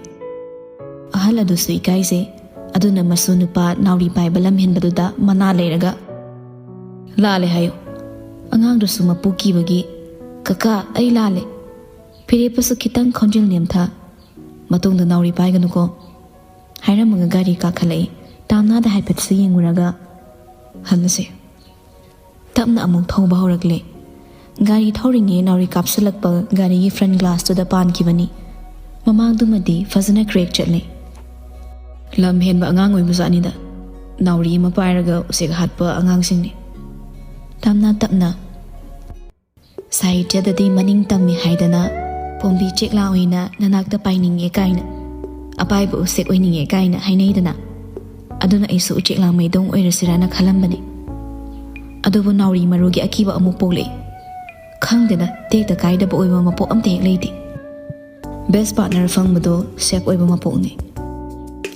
ꯑꯍꯜ ꯑꯗꯨꯁꯨ ꯏꯀꯥꯏꯖꯩ꯫ ꯑꯗꯨꯅ ꯃꯁꯨ ꯅꯨꯄꯥ ꯅꯥꯎꯔꯤ ꯄꯥꯏꯕ ꯂꯝ ꯍꯦꯟꯕꯗꯨꯗ ꯃꯅꯥ ꯂꯩꯔꯒ, "ꯂꯥꯜꯂꯦ ꯍꯥꯏꯌꯨ"꯫ ꯑꯉꯥꯡꯗꯨꯁꯨ ꯃꯄꯨ ꯀꯤꯕꯒꯤ, "ꯀꯀꯥ, ꯑꯩ ꯂꯥꯜꯂꯦ"꯫ ꯐꯤꯔꯦꯞꯄꯁꯨ ꯈꯤꯇꯪ ꯈꯣꯟꯖꯦꯜ ꯅꯦꯝꯊ, "ꯃꯇꯨꯡꯗ ꯅꯥꯎꯔꯤ ꯄꯥꯏꯒꯅꯨꯀꯣ" ꯍꯥꯏꯔꯝꯃꯒ ꯒꯥꯔꯤ ꯀꯥꯈꯠꯂꯛꯏ꯫ ꯇꯥꯝꯅꯥꯗ ꯍꯥꯏꯐꯦꯠꯁꯨ ꯌꯦꯡꯉꯨꯔꯒ, "ꯍꯜꯂꯁꯦ"꯫ ꯇꯞꯅ ꯑꯃꯨꯛ ꯊꯧꯕ ꯍꯧꯔꯛꯂꯦ꯫ ꯒꯥꯔꯤ ꯊꯧꯔꯤꯉꯩ ꯅꯥꯎꯔꯤ ꯀꯥꯞꯁꯤꯜꯂꯛꯄ ꯒꯥꯔꯤꯒꯤ ꯐ꯭ꯔꯟ ꯒ꯭ꯂꯥꯁꯇꯨꯗ ꯄꯥꯟꯈꯤꯕꯅꯤ꯫ ꯃꯃꯥꯡꯗꯨꯃꯗꯤ ꯐꯖꯅ ꯀ꯭ꯔꯦꯛ ꯆꯠꯂꯦ꯫ "ꯂꯝ ꯍꯦꯟꯕ ꯑꯉꯥꯡ ꯑꯣꯏꯕꯖꯥꯠꯅꯤꯗ, ꯅꯥꯎꯔꯤ ꯑꯃ ꯄꯥꯏꯔꯒ ꯎꯆꯦꯛ ꯍꯥꯠꯄ ꯑꯉꯥꯡꯁꯤꯡꯅꯤ"꯫ ꯇꯥꯝꯅꯥ ꯇꯞꯅ, "ꯁꯥꯍꯤꯇ꯭ꯌꯗꯗꯤ ꯃꯅꯤꯡ ꯇꯝꯃꯤ ꯍꯥꯏꯗꯅ ꯄꯣꯝꯕꯤ ꯆꯦꯛꯂꯥ ꯑꯣꯏꯅ ꯅꯅꯥꯛꯇ ꯄꯥꯏꯅꯤꯡꯉꯦ ꯀꯥꯏꯅ, ꯑꯄꯥꯏꯕ ꯎꯆꯦꯛ ꯑꯣꯏꯅꯤꯡꯉꯦ ꯀꯥꯏꯅ ꯍꯥꯏꯅꯩꯗꯅ꯫ ꯑꯗꯨꯅ ꯑꯩꯁꯨ ꯎꯆꯦꯛ ꯂꯥꯡꯃꯩꯗꯣꯡ ꯑꯣꯏꯔꯁꯤꯔꯥꯅ ꯈꯜꯂꯝꯕꯅꯤ꯫ ꯑꯗꯨꯕꯨ ꯅꯥꯎꯔꯤ ꯃꯔꯨꯒꯤ ꯑꯀꯤꯕ ꯑꯃꯨꯛ ꯄꯣꯛꯂꯛꯏ꯫ ꯈꯪꯗꯦꯗ, ꯇꯦꯛꯇ ꯀꯥꯏꯗꯕ ꯑꯣꯏꯕ ꯃꯄꯣꯛ ꯑꯝꯇ ꯍꯦꯛ ꯂꯩꯇꯦ꯫ ꯕꯦꯁ ꯄꯥꯔꯠꯅꯔ ꯐꯪꯕꯗꯣ ꯁꯦꯞ ꯑꯣꯏꯕ ꯃꯄꯣꯛꯅꯤ꯫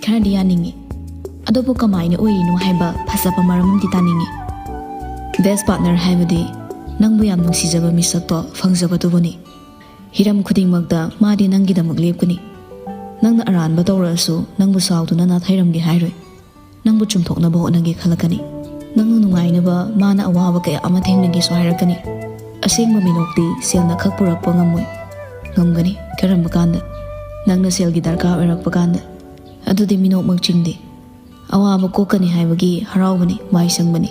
ꯈꯔꯗꯤ ꯌꯥꯅꯤꯡꯉꯤ꯫ ꯑꯗꯨꯕꯨ ꯀꯃꯥꯏꯅ ꯑꯣꯏꯔꯤꯅꯣ ꯍꯥꯏꯕ ꯐꯖꯕ ꯃꯔꯝ ꯑꯃꯗꯤ ꯇꯥꯅꯤꯡꯉꯤ꯫ ꯕꯦꯁ ꯄꯥꯔꯠꯅꯔ ꯍꯥꯏꯕꯗꯤ ꯅꯪꯕꯨ ꯌꯥꯝ ꯅꯨꯡꯁꯤꯖꯕ ꯃꯤꯁꯛꯇꯣ ꯐꯪꯖꯕꯗꯨꯕꯨꯅꯤ꯫ ꯍꯤꯔꯝ ꯈꯨꯗꯤꯡꯃꯛꯇ ꯃꯥꯗꯤ ꯅꯪꯒꯤꯗꯃꯛ ꯂꯦꯞꯀꯅꯤ꯫ ꯅꯪꯅ ꯑꯔꯥꯟꯕ ꯇꯧꯔꯛꯑꯁꯨ ꯅꯪꯕꯨ ꯁꯥꯎꯗꯨꯅ ꯅꯥꯊꯩꯔꯝꯒꯦ ꯍꯥꯏꯔꯣꯏ꯫ ꯅꯪꯕꯨ ꯆꯨꯝꯊꯣꯛꯅꯕ ꯍꯣꯠꯅꯒꯦ ꯈꯜꯂꯛꯀꯅꯤ꯫ ꯅꯪꯅ ꯅꯨꯡꯉꯥꯏꯅꯕ ꯃꯥꯅ ꯑꯋꯥꯕ ꯀꯌꯥ ꯑꯃ ꯊꯦꯡꯅꯒꯦꯁꯨ ꯍꯥꯏꯔꯛꯀꯅꯤ꯫ ꯑꯁꯦꯡꯕ ꯃꯤꯅꯣꯛꯇꯤ ꯁꯦꯜꯅ ꯈꯛ ꯄꯨꯔꯛꯄ ꯉꯝꯃꯣꯏ꯫ ꯉꯝꯒꯅꯤ꯫ ꯀꯔꯝꯕ ꯀꯥꯟꯗ? ꯅꯪꯅ ꯁꯦꯜꯒꯤ ꯗꯔꯀꯥꯔ ꯑꯣꯏꯔꯛꯄ ꯀꯥꯟꯗ꯫ ꯑꯗꯨꯗꯤ ꯃꯤꯅꯣꯛꯃꯛ ꯆꯤꯡꯗꯦ꯫ ꯑꯋꯥꯕ ꯀꯣꯛꯀꯅꯤ ꯍꯥꯏꯕꯒꯤ ꯍꯔꯥꯎꯕꯅꯤ, ꯃꯥꯏ ꯁꯪꯕꯅꯤ꯫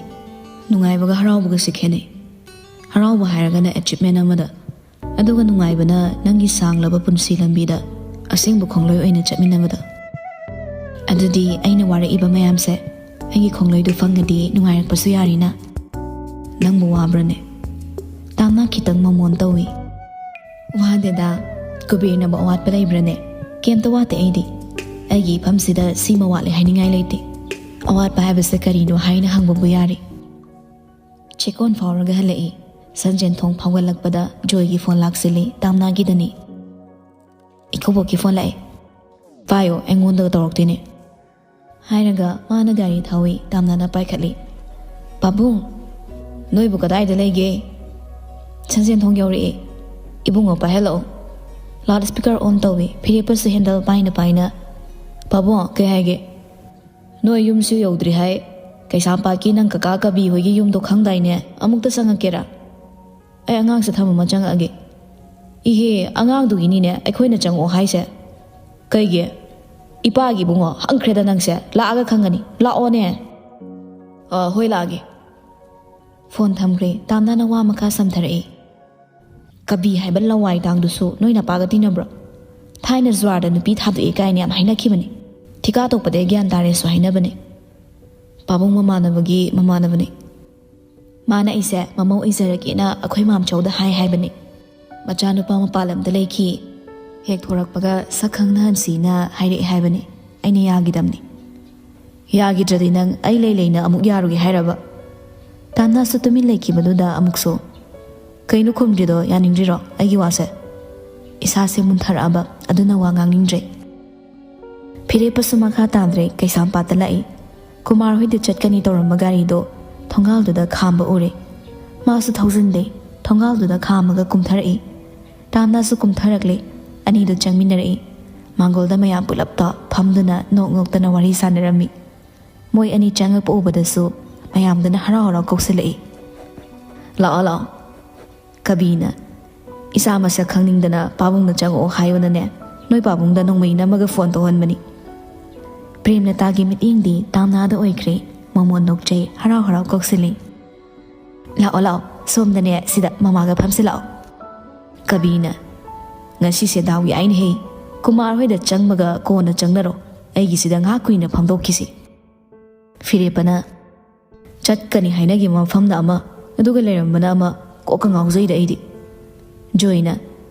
ꯅꯨꯡꯉꯥꯏꯕꯒ ꯍꯔꯥꯎꯕꯒꯁꯦ ꯈꯦꯠꯅꯩ꯫ ꯍꯔꯥꯎꯕ ꯍꯥꯏꯔꯒꯅ ꯑꯦꯆꯤꯞꯃꯦꯟ ꯑꯃꯗ, ꯑꯗꯨꯒ ꯅꯨꯡꯉꯥꯏꯕꯅ ꯅꯪꯒꯤ ꯁꯥꯡꯂꯕ ꯄꯨꯟꯁꯤ ꯂꯝꯕꯤꯗ ꯑꯁꯦꯡꯕ ꯈꯣꯡꯂꯣꯏ ꯑꯣꯏꯅ ꯆꯠꯃꯤꯟꯅꯕꯗ꯫ ꯑꯗꯨꯗꯤ ꯑꯩꯅ ꯋꯥꯔꯛꯏꯕ ꯃꯌꯥꯝꯁꯦ ꯑꯩꯒꯤ ꯈꯣꯡꯂꯣꯏꯗꯨ ꯐꯪꯉꯗꯤ ꯅꯨꯡꯉꯥꯏꯔꯛꯄꯁꯨ ꯌꯥꯔꯤꯅ꯫ ꯅꯪꯕꯨ ꯋꯥꯕ꯭ꯔꯅꯦ? ꯇꯥꯝꯅꯥ ꯈꯤꯇꯪ ꯃꯃꯣꯟ ꯇꯧꯏ꯫ ꯋꯥꯗꯦꯗ, ꯀꯨꯕꯦꯔꯅꯕꯨ ꯑꯋꯥꯠꯄ ꯂꯩꯕ꯭ꯔꯅꯦ? ꯀꯩꯝꯇ ꯋꯥꯠꯇꯦ ꯑꯩꯗꯤ꯫ ꯑꯩꯒꯤ ꯏꯐꯝꯁꯤꯗ ꯁꯤꯃ ꯋꯥꯠꯂꯦ ꯍꯥꯏꯅꯤꯡꯉꯥꯏ ꯂꯩꯇꯦ꯫ ꯑꯋꯥꯠꯄ ꯍꯥꯏꯕꯁꯦ ꯀꯔꯤꯅꯣ ꯍꯥꯏꯅ ꯍꯪꯕꯕꯨ ꯌꯥꯔꯤ꯫ ꯆꯦꯛꯀꯣꯟ ꯐꯥꯎꯔꯒ ꯍꯜꯂꯛꯏ꯫ ꯁꯟꯖꯦꯟꯊꯣꯡ ꯐꯥꯎꯒꯠꯂꯛꯄꯗ ꯖꯣꯏꯒꯤ ꯐꯣꯟ ꯂꯥꯛꯁꯤꯜꯂꯤ, ꯇꯥꯝꯅꯥꯒꯤꯗꯅꯤ꯫ "ꯏꯀꯨꯕꯣꯛꯀꯤ ꯐꯣꯟ ꯂꯥꯛꯑꯦ꯫ ꯄꯥꯏꯌꯣ, ꯑꯩꯉꯣꯟꯗꯒ ꯇꯧꯔꯛꯇꯣꯏꯅꯦ"꯫ ꯍꯥꯏꯔꯒ ꯃꯥꯅ ꯒꯥꯔꯤ ꯊꯧꯏ, ꯇꯥꯝꯅꯥꯅ ꯄꯥꯏꯈꯠꯂꯤ꯫ "ꯄꯥꯕꯨꯡ, ꯅꯣꯏꯕꯨ ꯀꯗꯥꯏꯗ ꯂꯩꯒꯦ?" "ꯁꯟꯖꯦꯟꯊꯣꯡ ꯌꯧꯔꯛꯑꯦ꯫ ꯏꯕꯨꯡꯉꯣ ꯄꯥꯏꯍꯜꯂꯛꯑꯣ"꯫ ꯂꯥꯎꯗ ꯁ꯭ꯄꯤꯀꯔ ꯑꯣꯟ ꯇꯧꯏ꯫ ꯐꯤꯔꯦꯞꯄꯁꯨ ꯍꯦꯟꯗꯜ ꯄꯥꯏꯅ ꯄꯥꯏꯅ, ꯄꯥꯕꯨꯡ, ꯀꯩ ꯍꯥꯏꯒꯦ? ꯅꯣꯏ ꯌꯨꯝꯁꯨ ꯌꯧꯗ꯭ꯔꯤ ꯍꯥꯏ꯫ ꯀꯩꯁꯥꯝꯄꯥꯠꯀꯤ ꯅꯪ ꯀꯀꯥ ꯀꯕꯤ ꯍꯣꯏꯒꯤ ꯌꯨꯝꯗꯣ ꯈꯪꯗꯥꯏꯅꯦ? ꯑꯃꯨꯛꯇ ꯆꯪꯉꯛꯀꯦꯔꯥ? ꯑꯩ ꯑꯉꯥꯡꯁꯦ ꯊꯝꯃꯝꯃ ꯆꯪꯉꯛꯑꯒꯦ꯫ ꯏꯍꯦ, ꯑꯉꯥꯡꯗꯨꯒꯤꯅꯤꯅꯦ ꯑꯩꯈꯣꯏꯅ ꯆꯪꯉꯛꯑꯣ ꯍꯥꯏꯁꯦ꯫ ꯀꯩꯒꯤ? ꯏꯄꯥꯒꯤ ꯏꯕꯨꯡꯉꯣ, ꯍꯪꯈ꯭ꯔꯦꯗ ꯅꯪꯁꯦ꯫ ꯂꯥꯛꯑꯒ ꯈꯪꯒꯅꯤ꯫ ꯂꯥꯛꯑꯣꯅꯦ꯫ ꯑ, ꯍꯣꯏ, ꯂꯥꯛꯑꯒꯦ꯫ ꯐꯣꯟ ꯊꯝꯈ꯭ꯔꯦ꯫ ꯇꯥꯝꯅꯥꯅ ꯋꯥ ꯃꯈꯥ ꯁꯝꯊꯔꯛꯏ꯫ ꯀꯕꯤ ꯍꯥꯏꯕ ꯂꯋꯥꯏ ꯇꯥꯡꯗꯨꯁꯨ ꯅꯣꯏ ꯅꯄꯥꯒ ꯇꯤꯟꯅꯕ꯭ꯔꯣ? ꯊꯥꯏꯅ ꯖ꯭ꯋꯥꯔꯗ ꯅꯨꯄꯤ ꯊꯥꯗꯣꯛꯑꯦ ꯀꯥꯏꯅ ꯌꯥꯝ ꯍꯥꯏꯅꯈꯤꯕꯅꯤ꯫ ꯊꯤꯀꯥ ꯇꯣꯛꯄꯗꯩ ꯒ꯭ꯌꯥꯟ ꯇꯥꯔꯦꯁꯨ ꯍꯥꯏꯅꯕꯅꯤ꯫ ꯄꯥꯕꯨꯡ ꯃꯃꯥꯟꯅꯕꯒꯤ ꯃꯃꯥꯟꯅꯕꯅꯤ꯫ ꯃꯥꯅ ꯑꯩꯁꯦ ꯃꯃꯧ ꯑꯣꯏꯖꯔꯒꯦꯅ ꯑꯩꯈꯣꯏ ꯃꯥꯝꯆꯧꯗ ꯍꯥꯏ ꯍꯥꯏꯕꯅꯤ꯫ ꯃꯆꯥꯅꯨꯄꯥ ꯃꯄꯥꯟ ꯂꯝꯗ ꯂꯩꯈꯤ꯫ ꯍꯦꯛ ꯊꯣꯔꯛꯄꯒ ꯁꯛ ꯈꯪꯅꯍꯟꯁꯤꯅ ꯍꯥꯏꯔꯛꯑꯦ ꯍꯥꯏꯕꯅꯤ꯫ ꯑꯩꯅ ꯌꯥꯈꯤꯗꯕꯅꯤ꯫ ꯌꯥꯈꯤꯗ꯭ꯔꯗꯤ ꯅꯪ ꯑꯩ ꯂꯩ ꯂꯩꯅ ꯑꯃꯨꯛ ꯌꯥꯔꯨꯒꯦ ꯍꯥꯏꯔꯕ? ꯇꯥꯟꯅꯁꯨ ꯇꯨꯃꯤꯟ ꯂꯩꯈꯤꯕꯗꯨꯗ ꯑꯃꯨꯛꯁꯨ, "ꯀꯩꯅꯣ ꯈꯨꯝꯗ꯭ꯔꯤꯗꯣ? ꯌꯥꯅꯤꯡꯗ꯭ꯔꯤꯔꯣ ꯑꯩꯒꯤ ꯋꯥꯁꯦ?" ꯏꯁꯥꯁꯦ ꯃꯨꯟꯊꯔꯛꯑꯕ ꯑꯗꯨꯅ ꯋꯥ ꯉꯥꯡꯅꯤꯡꯗ꯭ꯔꯦ꯫ ꯐꯤꯔꯦꯞꯄꯁꯨ ꯃꯈꯥ ꯇꯥꯗ꯭ꯔꯦ, ꯀꯩꯁꯥꯝꯄꯥꯠꯇ ꯂꯥꯛꯏ꯫ ꯀꯨꯃꯥꯔ ꯍꯣꯏꯗ ꯆꯠꯀꯅꯤ ꯇꯧꯔꯝꯕ ꯒꯥꯔꯤꯗꯣ ꯊꯣꯡꯒꯥꯜꯗꯨꯗ ꯈꯥꯝꯕ ꯎꯔꯦ꯫ ꯃꯥꯁꯨ ꯊꯧꯖꯤꯟꯗꯦ, ꯊꯣꯡꯒꯥꯜꯗꯨꯗ ꯈꯥꯝꯃꯒ ꯀꯨꯝꯊꯔꯛꯏ꯫ ꯇꯥꯝꯅꯥꯁꯨ ꯀꯨꯝꯊꯔꯛꯂꯦ꯫ ꯑꯅꯤꯗꯨ ꯆꯪꯃꯤꯟꯅꯔꯛꯏ꯫ ꯃꯥꯡꯒꯣꯜꯗ ꯃꯌꯥꯝ ꯄꯨꯂꯞꯇ ꯐꯝꯗꯨꯅ ꯅꯣꯛ ꯅꯣꯛꯇꯅ ꯋꯥꯔꯤ ꯁꯥꯟꯅꯔꯝꯃꯤ꯫ ꯃꯣꯏ ꯑꯅꯤ ꯆꯪꯉꯛꯄ ꯎꯕꯗꯁꯨ ꯃꯌꯥꯝꯗꯨꯅ ꯍꯔꯥꯎ ꯍꯔꯥꯎ ꯀꯧꯁꯤꯜꯂꯛꯏ꯫ "ꯂꯥꯛꯑꯣ, ꯂꯥꯛꯑꯣ꯫" ꯀꯕꯤꯅ, "ꯏꯆꯥ ꯃꯁꯛ ꯈꯪꯅꯤꯡꯗꯅ ꯄꯥꯕꯨꯡꯗ ꯆꯪꯉꯛꯑꯣ ꯍꯥꯏꯌꯣꯅꯅꯦ, ꯅꯣꯏ ꯄꯥꯕꯨꯡꯗ ꯅꯣꯡꯃꯩ ꯅꯝꯃꯒ ꯐꯣꯟ ꯇꯧꯍꯟꯕꯅꯤ꯫" ꯄ꯭ꯔꯦꯝꯂꯇꯥꯒꯤ ꯃꯤꯠꯌꯦꯡꯗꯤ ꯇꯥꯝꯅꯥꯗ ꯑꯣꯏꯈ꯭ꯔꯦ꯫ ꯃꯃꯣꯟ ꯅꯣꯛꯆꯩ, ꯍꯔꯥꯎ ꯍꯔꯥꯎ ꯀꯧꯁꯤꯜꯂꯤ꯫ "ꯂꯥꯛꯑꯣ, ꯂꯥꯛꯑꯣ, ꯁꯣꯝꯗꯅꯦ, ꯁꯤꯗ ꯃꯃꯥꯒ ꯐꯝꯁꯤ ꯂꯥꯛꯑꯣ꯫" ꯀꯕꯤꯅ, "ꯉꯁꯤꯁꯦ ꯗꯥꯎ ꯌꯥꯏꯅꯦꯍꯦ꯫ ꯀꯨꯃꯥꯔ ꯍꯣꯏꯗ ꯆꯪꯕꯒ ꯀꯣꯟꯅ ꯆꯪꯅꯔꯣ, ꯑꯩꯒꯤꯁꯤꯗ ꯉꯥꯏꯍꯥꯛ ꯀꯨꯏꯅ ꯐꯝꯗꯣꯛꯈꯤꯁꯤ꯫" ꯐꯤꯔꯦꯞꯄꯅ, "ꯆꯠꯀꯅꯤ ꯍꯥꯏꯅꯈꯤꯕ ꯃꯐꯝꯗ ꯑꯃ, ꯑꯗꯨꯒ ꯂꯩꯔꯝꯕꯅ ꯑꯃ, ꯀꯣꯛꯀ ꯉꯥꯎꯖꯩꯗ ꯑꯩꯗꯤ꯫" ꯖꯣꯏꯅ,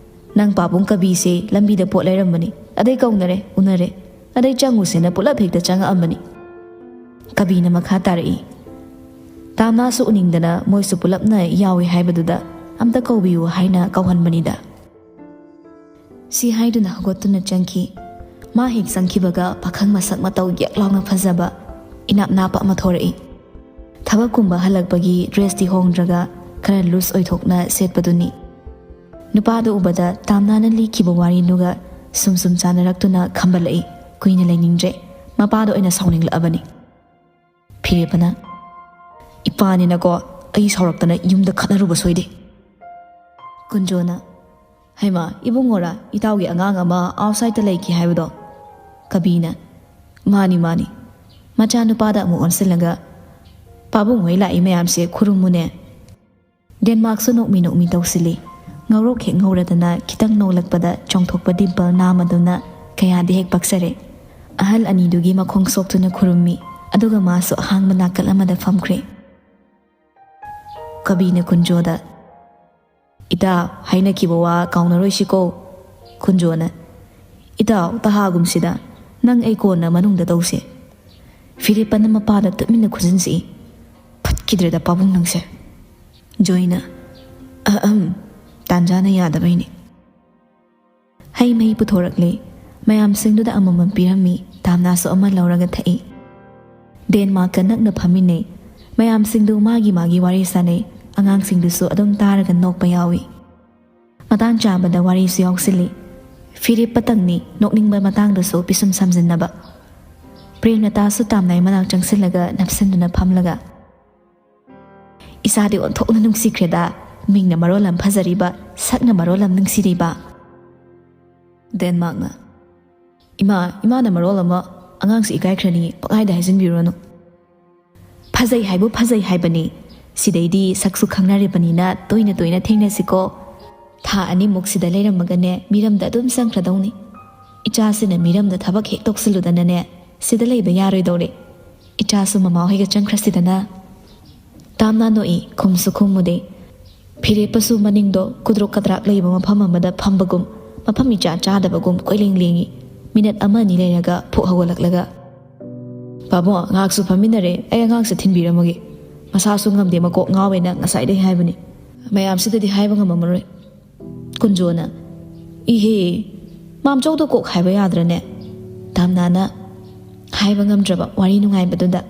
"ꯅꯪ ꯄꯥꯕꯨꯡ ꯀꯕꯤꯁꯦ ꯂꯝꯕꯤꯗ ꯄꯣꯠ ꯂꯩꯔꯝꯕꯅꯤ, ꯑꯗꯩ ꯀꯧꯅꯔꯦ, ꯎꯅꯔꯦ, ꯑꯗꯩ ꯆꯪꯉꯨꯁꯦꯅ ꯄꯨꯂꯞ ꯍꯦꯛꯇ ꯆꯪꯉꯛꯑꯝꯕꯅꯤ꯫" ꯀꯕꯤꯅ ꯃꯈꯥ ꯇꯥꯔꯛꯏ, "ꯇꯥꯝꯅꯥꯁꯨ ꯎꯅꯤꯡꯗꯅ ꯃꯣꯏꯁꯨ ꯄꯨꯂꯞꯅ ꯌꯥꯎꯏ ꯍꯥꯏꯕꯗꯨꯗ ꯑꯝꯇ ꯀꯧꯕꯤꯌꯨ ꯍꯥꯏꯅ ꯀꯧꯍꯟꯕꯅꯤꯗ꯫" ꯁꯤ ꯍꯥꯏꯗꯨꯅ ꯍꯧꯒꯠꯇꯨꯅ ꯆꯪꯈꯤ꯫ ꯃꯥ ꯍꯦꯛ ꯆꯪꯈꯤꯕꯒ ꯄꯥꯈꯪ ꯃꯁꯛ ꯃꯇꯧ ꯌꯦꯛ ꯂꯥꯎꯅ ꯐꯖꯕ, ꯏꯅꯥꯞ ꯅꯥꯞꯄ ꯑꯃ ꯊꯣꯔꯛꯏ꯫ ꯊꯕꯛꯀꯨꯝꯕ ꯍꯜꯂꯛꯄꯒꯤ ꯗ꯭ꯔꯦꯁꯇꯤ ꯍꯣꯡꯗ꯭ꯔꯒ ꯈꯔ ꯂꯨꯖ ꯑꯣꯏꯊꯣꯛꯅ ꯁꯦꯠꯄꯗꯨꯅꯤ꯫ ꯅꯨꯄꯥꯗꯨ ꯎꯕꯗ ꯇꯥꯝꯅꯥꯅ ꯂꯤꯈꯤꯕ ꯋꯥꯔꯤꯗꯨꯒ ꯁꯨꯝ ꯁꯨꯝ ꯆꯥꯟꯅꯔꯛꯇꯨꯅ ꯈꯝꯕꯜꯂꯛꯏ꯫ ꯀꯨꯏꯅ ꯂꯩꯅꯤꯡꯗ꯭ꯔꯦ꯫ ꯃꯄꯥꯗ ꯑꯣꯏꯅ ꯁꯥꯎꯅꯤꯡꯂꯛꯑꯕꯅꯤ꯫ ꯐꯤꯔꯦꯞꯄꯅ, "ꯏꯄꯥꯅꯤꯅꯀꯣ, ꯑꯩ ꯁꯥꯎꯔꯛꯇꯅ ꯌꯨꯝꯗ ꯈꯠꯅꯔꯨꯕ ꯁꯣꯏꯗꯦ꯫" ꯀꯨꯟꯖꯣꯅ, "ꯍꯩꯃꯥ, ꯏꯕꯨꯡꯉꯣꯔꯥ ꯏꯇꯥꯎꯒꯤ ꯑꯉꯥꯡ ꯑꯃ ꯑꯥꯎꯠꯁꯥꯏꯗꯇ ꯂꯩꯈꯤ ꯍꯥꯏꯕꯗꯣ?" ꯀꯕꯤꯅ, "ꯃꯥꯅꯤ, ꯃꯥꯅꯤ꯫" ꯃꯆꯥꯅꯨꯄꯥꯗ ꯑꯃꯨꯛ ꯑꯣꯟꯁꯤꯜꯂꯒ, "ꯄꯥꯕꯨꯡ ꯍꯣꯏ ꯂꯥꯛꯏ ꯃꯌꯥꯝꯁꯦ ꯈꯨꯔꯨꯝꯃꯨꯅꯦ꯫" ꯗꯦꯟꯃꯥꯔꯛꯁꯨ ꯅꯣꯛꯃꯤ ꯅꯣꯛꯃꯤ ꯇꯧꯁꯤꯜꯂꯤ꯫ ꯉꯧꯔꯣꯛ ꯍꯦꯛ ꯉꯧꯔꯗꯅ ꯈꯤꯇꯪ ꯅꯣꯛꯂꯛꯄꯗ ꯆꯣꯡꯊꯣꯛꯄ ꯗꯤꯝꯄꯜ ꯅꯥꯝ ꯑꯗꯨꯅ ꯀꯌꯥꯗꯤ ꯍꯦꯛ ꯄꯛꯆꯔꯦ꯫ ꯑꯍꯜ ꯑꯅꯤꯗꯨꯒꯤ ꯃꯈꯣꯡ ꯁꯣꯛꯇꯨꯅ ꯈꯨꯔꯨꯝꯃꯤ, ꯑꯗꯨꯒ ꯃꯥꯁꯨ ꯑꯍꯥꯡꯕ ꯅꯥꯀꯜ ꯑꯃꯗ ꯐꯝꯈ꯭ꯔꯦ꯫ ꯀꯕꯤꯅ ꯀꯨꯟꯖꯣꯗ, "ꯏꯇꯥ, ꯍꯥꯏꯅꯈꯤꯕ ꯋꯥ ꯀꯥꯎꯅꯔꯣꯏꯁꯤꯀꯣ꯫" ꯀꯨꯟꯖꯣꯅ, "ꯏꯇꯥꯎ, ꯇꯍꯥꯒꯨꯝꯁꯤꯗ, ꯅꯪ ꯑꯩ ꯀꯣꯟꯅ ꯃꯅꯨꯡꯗ ꯇꯧꯁꯦ꯫" ꯐꯤꯔꯦꯞꯄꯅ ꯃꯄꯥꯗ ꯇꯨꯃꯤꯟꯅ ꯈꯨꯖꯤꯟꯁꯤ꯫ "ꯐꯠꯈꯤꯗ꯭ꯔꯦꯗ ꯄꯥꯕꯨꯡ ꯅꯪꯁꯦ꯫" ꯖꯣꯏꯅ, "ꯑꯍꯝ, ꯇꯥꯟꯖꯥꯅ ꯌꯥꯗꯕꯩꯅꯦ꯫" ꯍꯩ ꯃꯍꯤ ꯄꯨꯊꯣꯔꯛꯂꯦ꯫ ꯃꯌꯥꯝꯁꯤꯡꯗꯨꯗ ꯑꯃꯃꯝ ꯄꯤꯔꯝꯃꯤ꯫ ꯇꯥꯝꯅꯥꯁꯨ ꯑꯃ ꯂꯧꯔꯒ ꯊꯛꯏ꯫ ꯗꯦꯟꯃꯥꯔꯛꯀ ꯅꯛꯅ ꯐꯝꯃꯤꯟꯅꯩ꯫ ꯃꯌꯥꯝꯁꯤꯡꯗꯨ ꯃꯥꯒꯤ ꯃꯥꯒꯤ ꯋꯥꯔꯤ ꯁꯥꯅꯩ꯫ ꯑꯉꯥꯡꯁꯤꯡꯗꯨꯁꯨ ꯑꯗꯨꯝ ꯇꯥꯔꯒ ꯅꯣꯛꯄ ꯌꯥꯎꯏ꯫ ꯃꯇꯥꯡ ꯆꯥꯕꯗ ꯋꯥꯔꯤꯁꯨ ꯌꯥꯎꯁꯤꯜꯂꯤ꯫ ꯐꯤꯔꯦꯞꯄꯇꯪꯅꯤ ꯅꯣꯛꯅꯤꯡꯕ ꯃꯇꯥꯡꯗꯁꯨ ꯄꯤꯁꯨꯝ ꯁꯝꯖꯤꯟꯅꯕ꯫ ꯄ꯭ꯔꯦꯝꯂꯇꯥꯁꯨ ꯇꯥꯝꯅꯥꯏ ꯃꯅꯥꯛ ꯆꯪꯁꯤꯜꯂꯒ ꯅꯞꯁꯤꯟꯗꯨꯅ ꯐꯝꯂꯒ, "ꯏꯆꯥꯗꯤ ꯑꯣꯟꯊꯣꯛꯅ ꯅꯨꯡꯁꯤꯈ꯭ꯔꯦꯗ꯫ ꯃꯤꯡꯅ ꯃꯔꯣꯜ ꯑꯃ ꯐꯖꯔꯤꯕ, ꯁꯛꯅ ꯃꯔꯣꯜ ꯑꯃ ꯅꯨꯡꯁꯤꯔꯤꯕ꯫" ꯗꯦꯟꯃꯥꯔꯛꯅ, "ꯏꯃꯥ, ꯏꯃꯥꯅ ꯃꯔꯣꯜ ꯑꯃ, ꯑꯉꯥꯡꯁꯤ ꯏꯀꯥꯏꯈ꯭ꯔꯅꯤ, ꯄꯪꯍꯥꯏꯗ ꯍꯥꯏꯖꯤꯟꯕꯤꯔꯨꯔꯅꯨ꯫ ꯐꯖꯩ ꯍꯥꯏꯕꯨ ꯐꯖꯩ ꯍꯥꯏꯕꯅꯤ꯫ ꯁꯤꯗꯩꯗꯤ ꯁꯛꯁꯨ ꯈꯪꯅꯔꯤꯕꯅꯤꯅ ꯇꯣꯏꯅ ꯇꯣꯏꯅ ꯊꯦꯡꯅꯁꯤꯀꯣ꯫ ꯊꯥ ꯑꯅꯤꯃꯨꯛ ꯁꯤꯗ ꯂꯩꯔꯝꯃꯒꯅꯦ, ꯃꯤꯔꯝꯗ ꯑꯗꯨꯝ ꯆꯪꯈ꯭ꯔꯗꯧꯅꯤ꯫ ꯏꯆꯥꯁꯤꯅ ꯃꯤꯔꯝꯗ ꯊꯕꯛ ꯍꯦꯛ ꯇꯧꯁꯤꯜꯂꯨꯗꯅꯅꯦ, ꯁꯤꯗ ꯂꯩꯕ ꯌꯥꯔꯣꯏꯗꯧꯔꯦ꯫ ꯏꯆꯥꯁꯨ ꯃꯃꯥ ꯍꯣꯏꯒ ꯆꯪꯈ꯭ꯔꯁꯤꯗꯅ꯫" ꯇꯥꯝꯅ ꯅꯣꯛꯏ, ꯈꯨꯝꯁꯨ ꯈꯨꯝꯃꯨꯗꯦ꯫ ꯐꯤꯔꯦꯞꯄꯁꯨ ꯃꯅꯤꯡꯗꯣ ꯀꯨꯗ꯭ꯔꯣꯛ ꯀꯗ꯭ꯔꯥꯛ ꯂꯩꯕ ꯃꯐꯝ ꯑꯃꯗ ꯐꯝꯕꯒꯨꯝ, ꯃꯐꯝ ꯏꯆꯥ ꯆꯥꯗꯕꯒꯨꯝ ꯀꯣꯏꯂꯦꯡ ꯂꯦꯡꯏ꯫ ꯃꯤꯅꯠ ꯑꯃ ꯑꯅꯤ ꯂꯩꯔꯒ ꯐꯨꯛ ꯍꯧꯒꯠꯂꯛꯂꯒ, "ꯄꯥꯕꯨꯡ, ꯉꯥꯏꯍꯥꯛꯁꯨ ꯐꯝꯃꯤꯟꯅꯔꯦ, ꯑꯩ ꯑꯉꯥꯡꯁꯦ ꯊꯤꯟꯕꯤꯔꯝꯃꯒꯦ꯫ ꯃꯁꯥꯁꯨ ꯉꯝꯗꯦ, ꯃꯀꯣꯛ ꯉꯥꯎꯋꯦꯅ ꯉꯁꯥꯏꯗꯩ ꯍꯥꯏꯕꯅꯤ꯫ ꯃꯌꯥꯝꯁꯤꯗꯗꯤ ꯍꯥꯏꯕ ꯉꯝꯃꯝꯃꯔꯣꯏ꯫" ꯀꯨꯟꯖꯣꯅ, "ꯏꯍꯦ, ꯃꯥꯝꯆꯧꯗꯣ ꯀꯣꯛ ꯍꯥꯏꯕ ꯌꯥꯗ꯭ꯔꯅꯦ?" ꯇꯥꯝꯅꯥꯅ ꯍꯥꯏꯕ ꯉꯝꯗ꯭ꯔꯕ ꯋꯥꯔꯤ ꯅꯨꯡꯉꯥꯏꯕꯗꯨꯗ,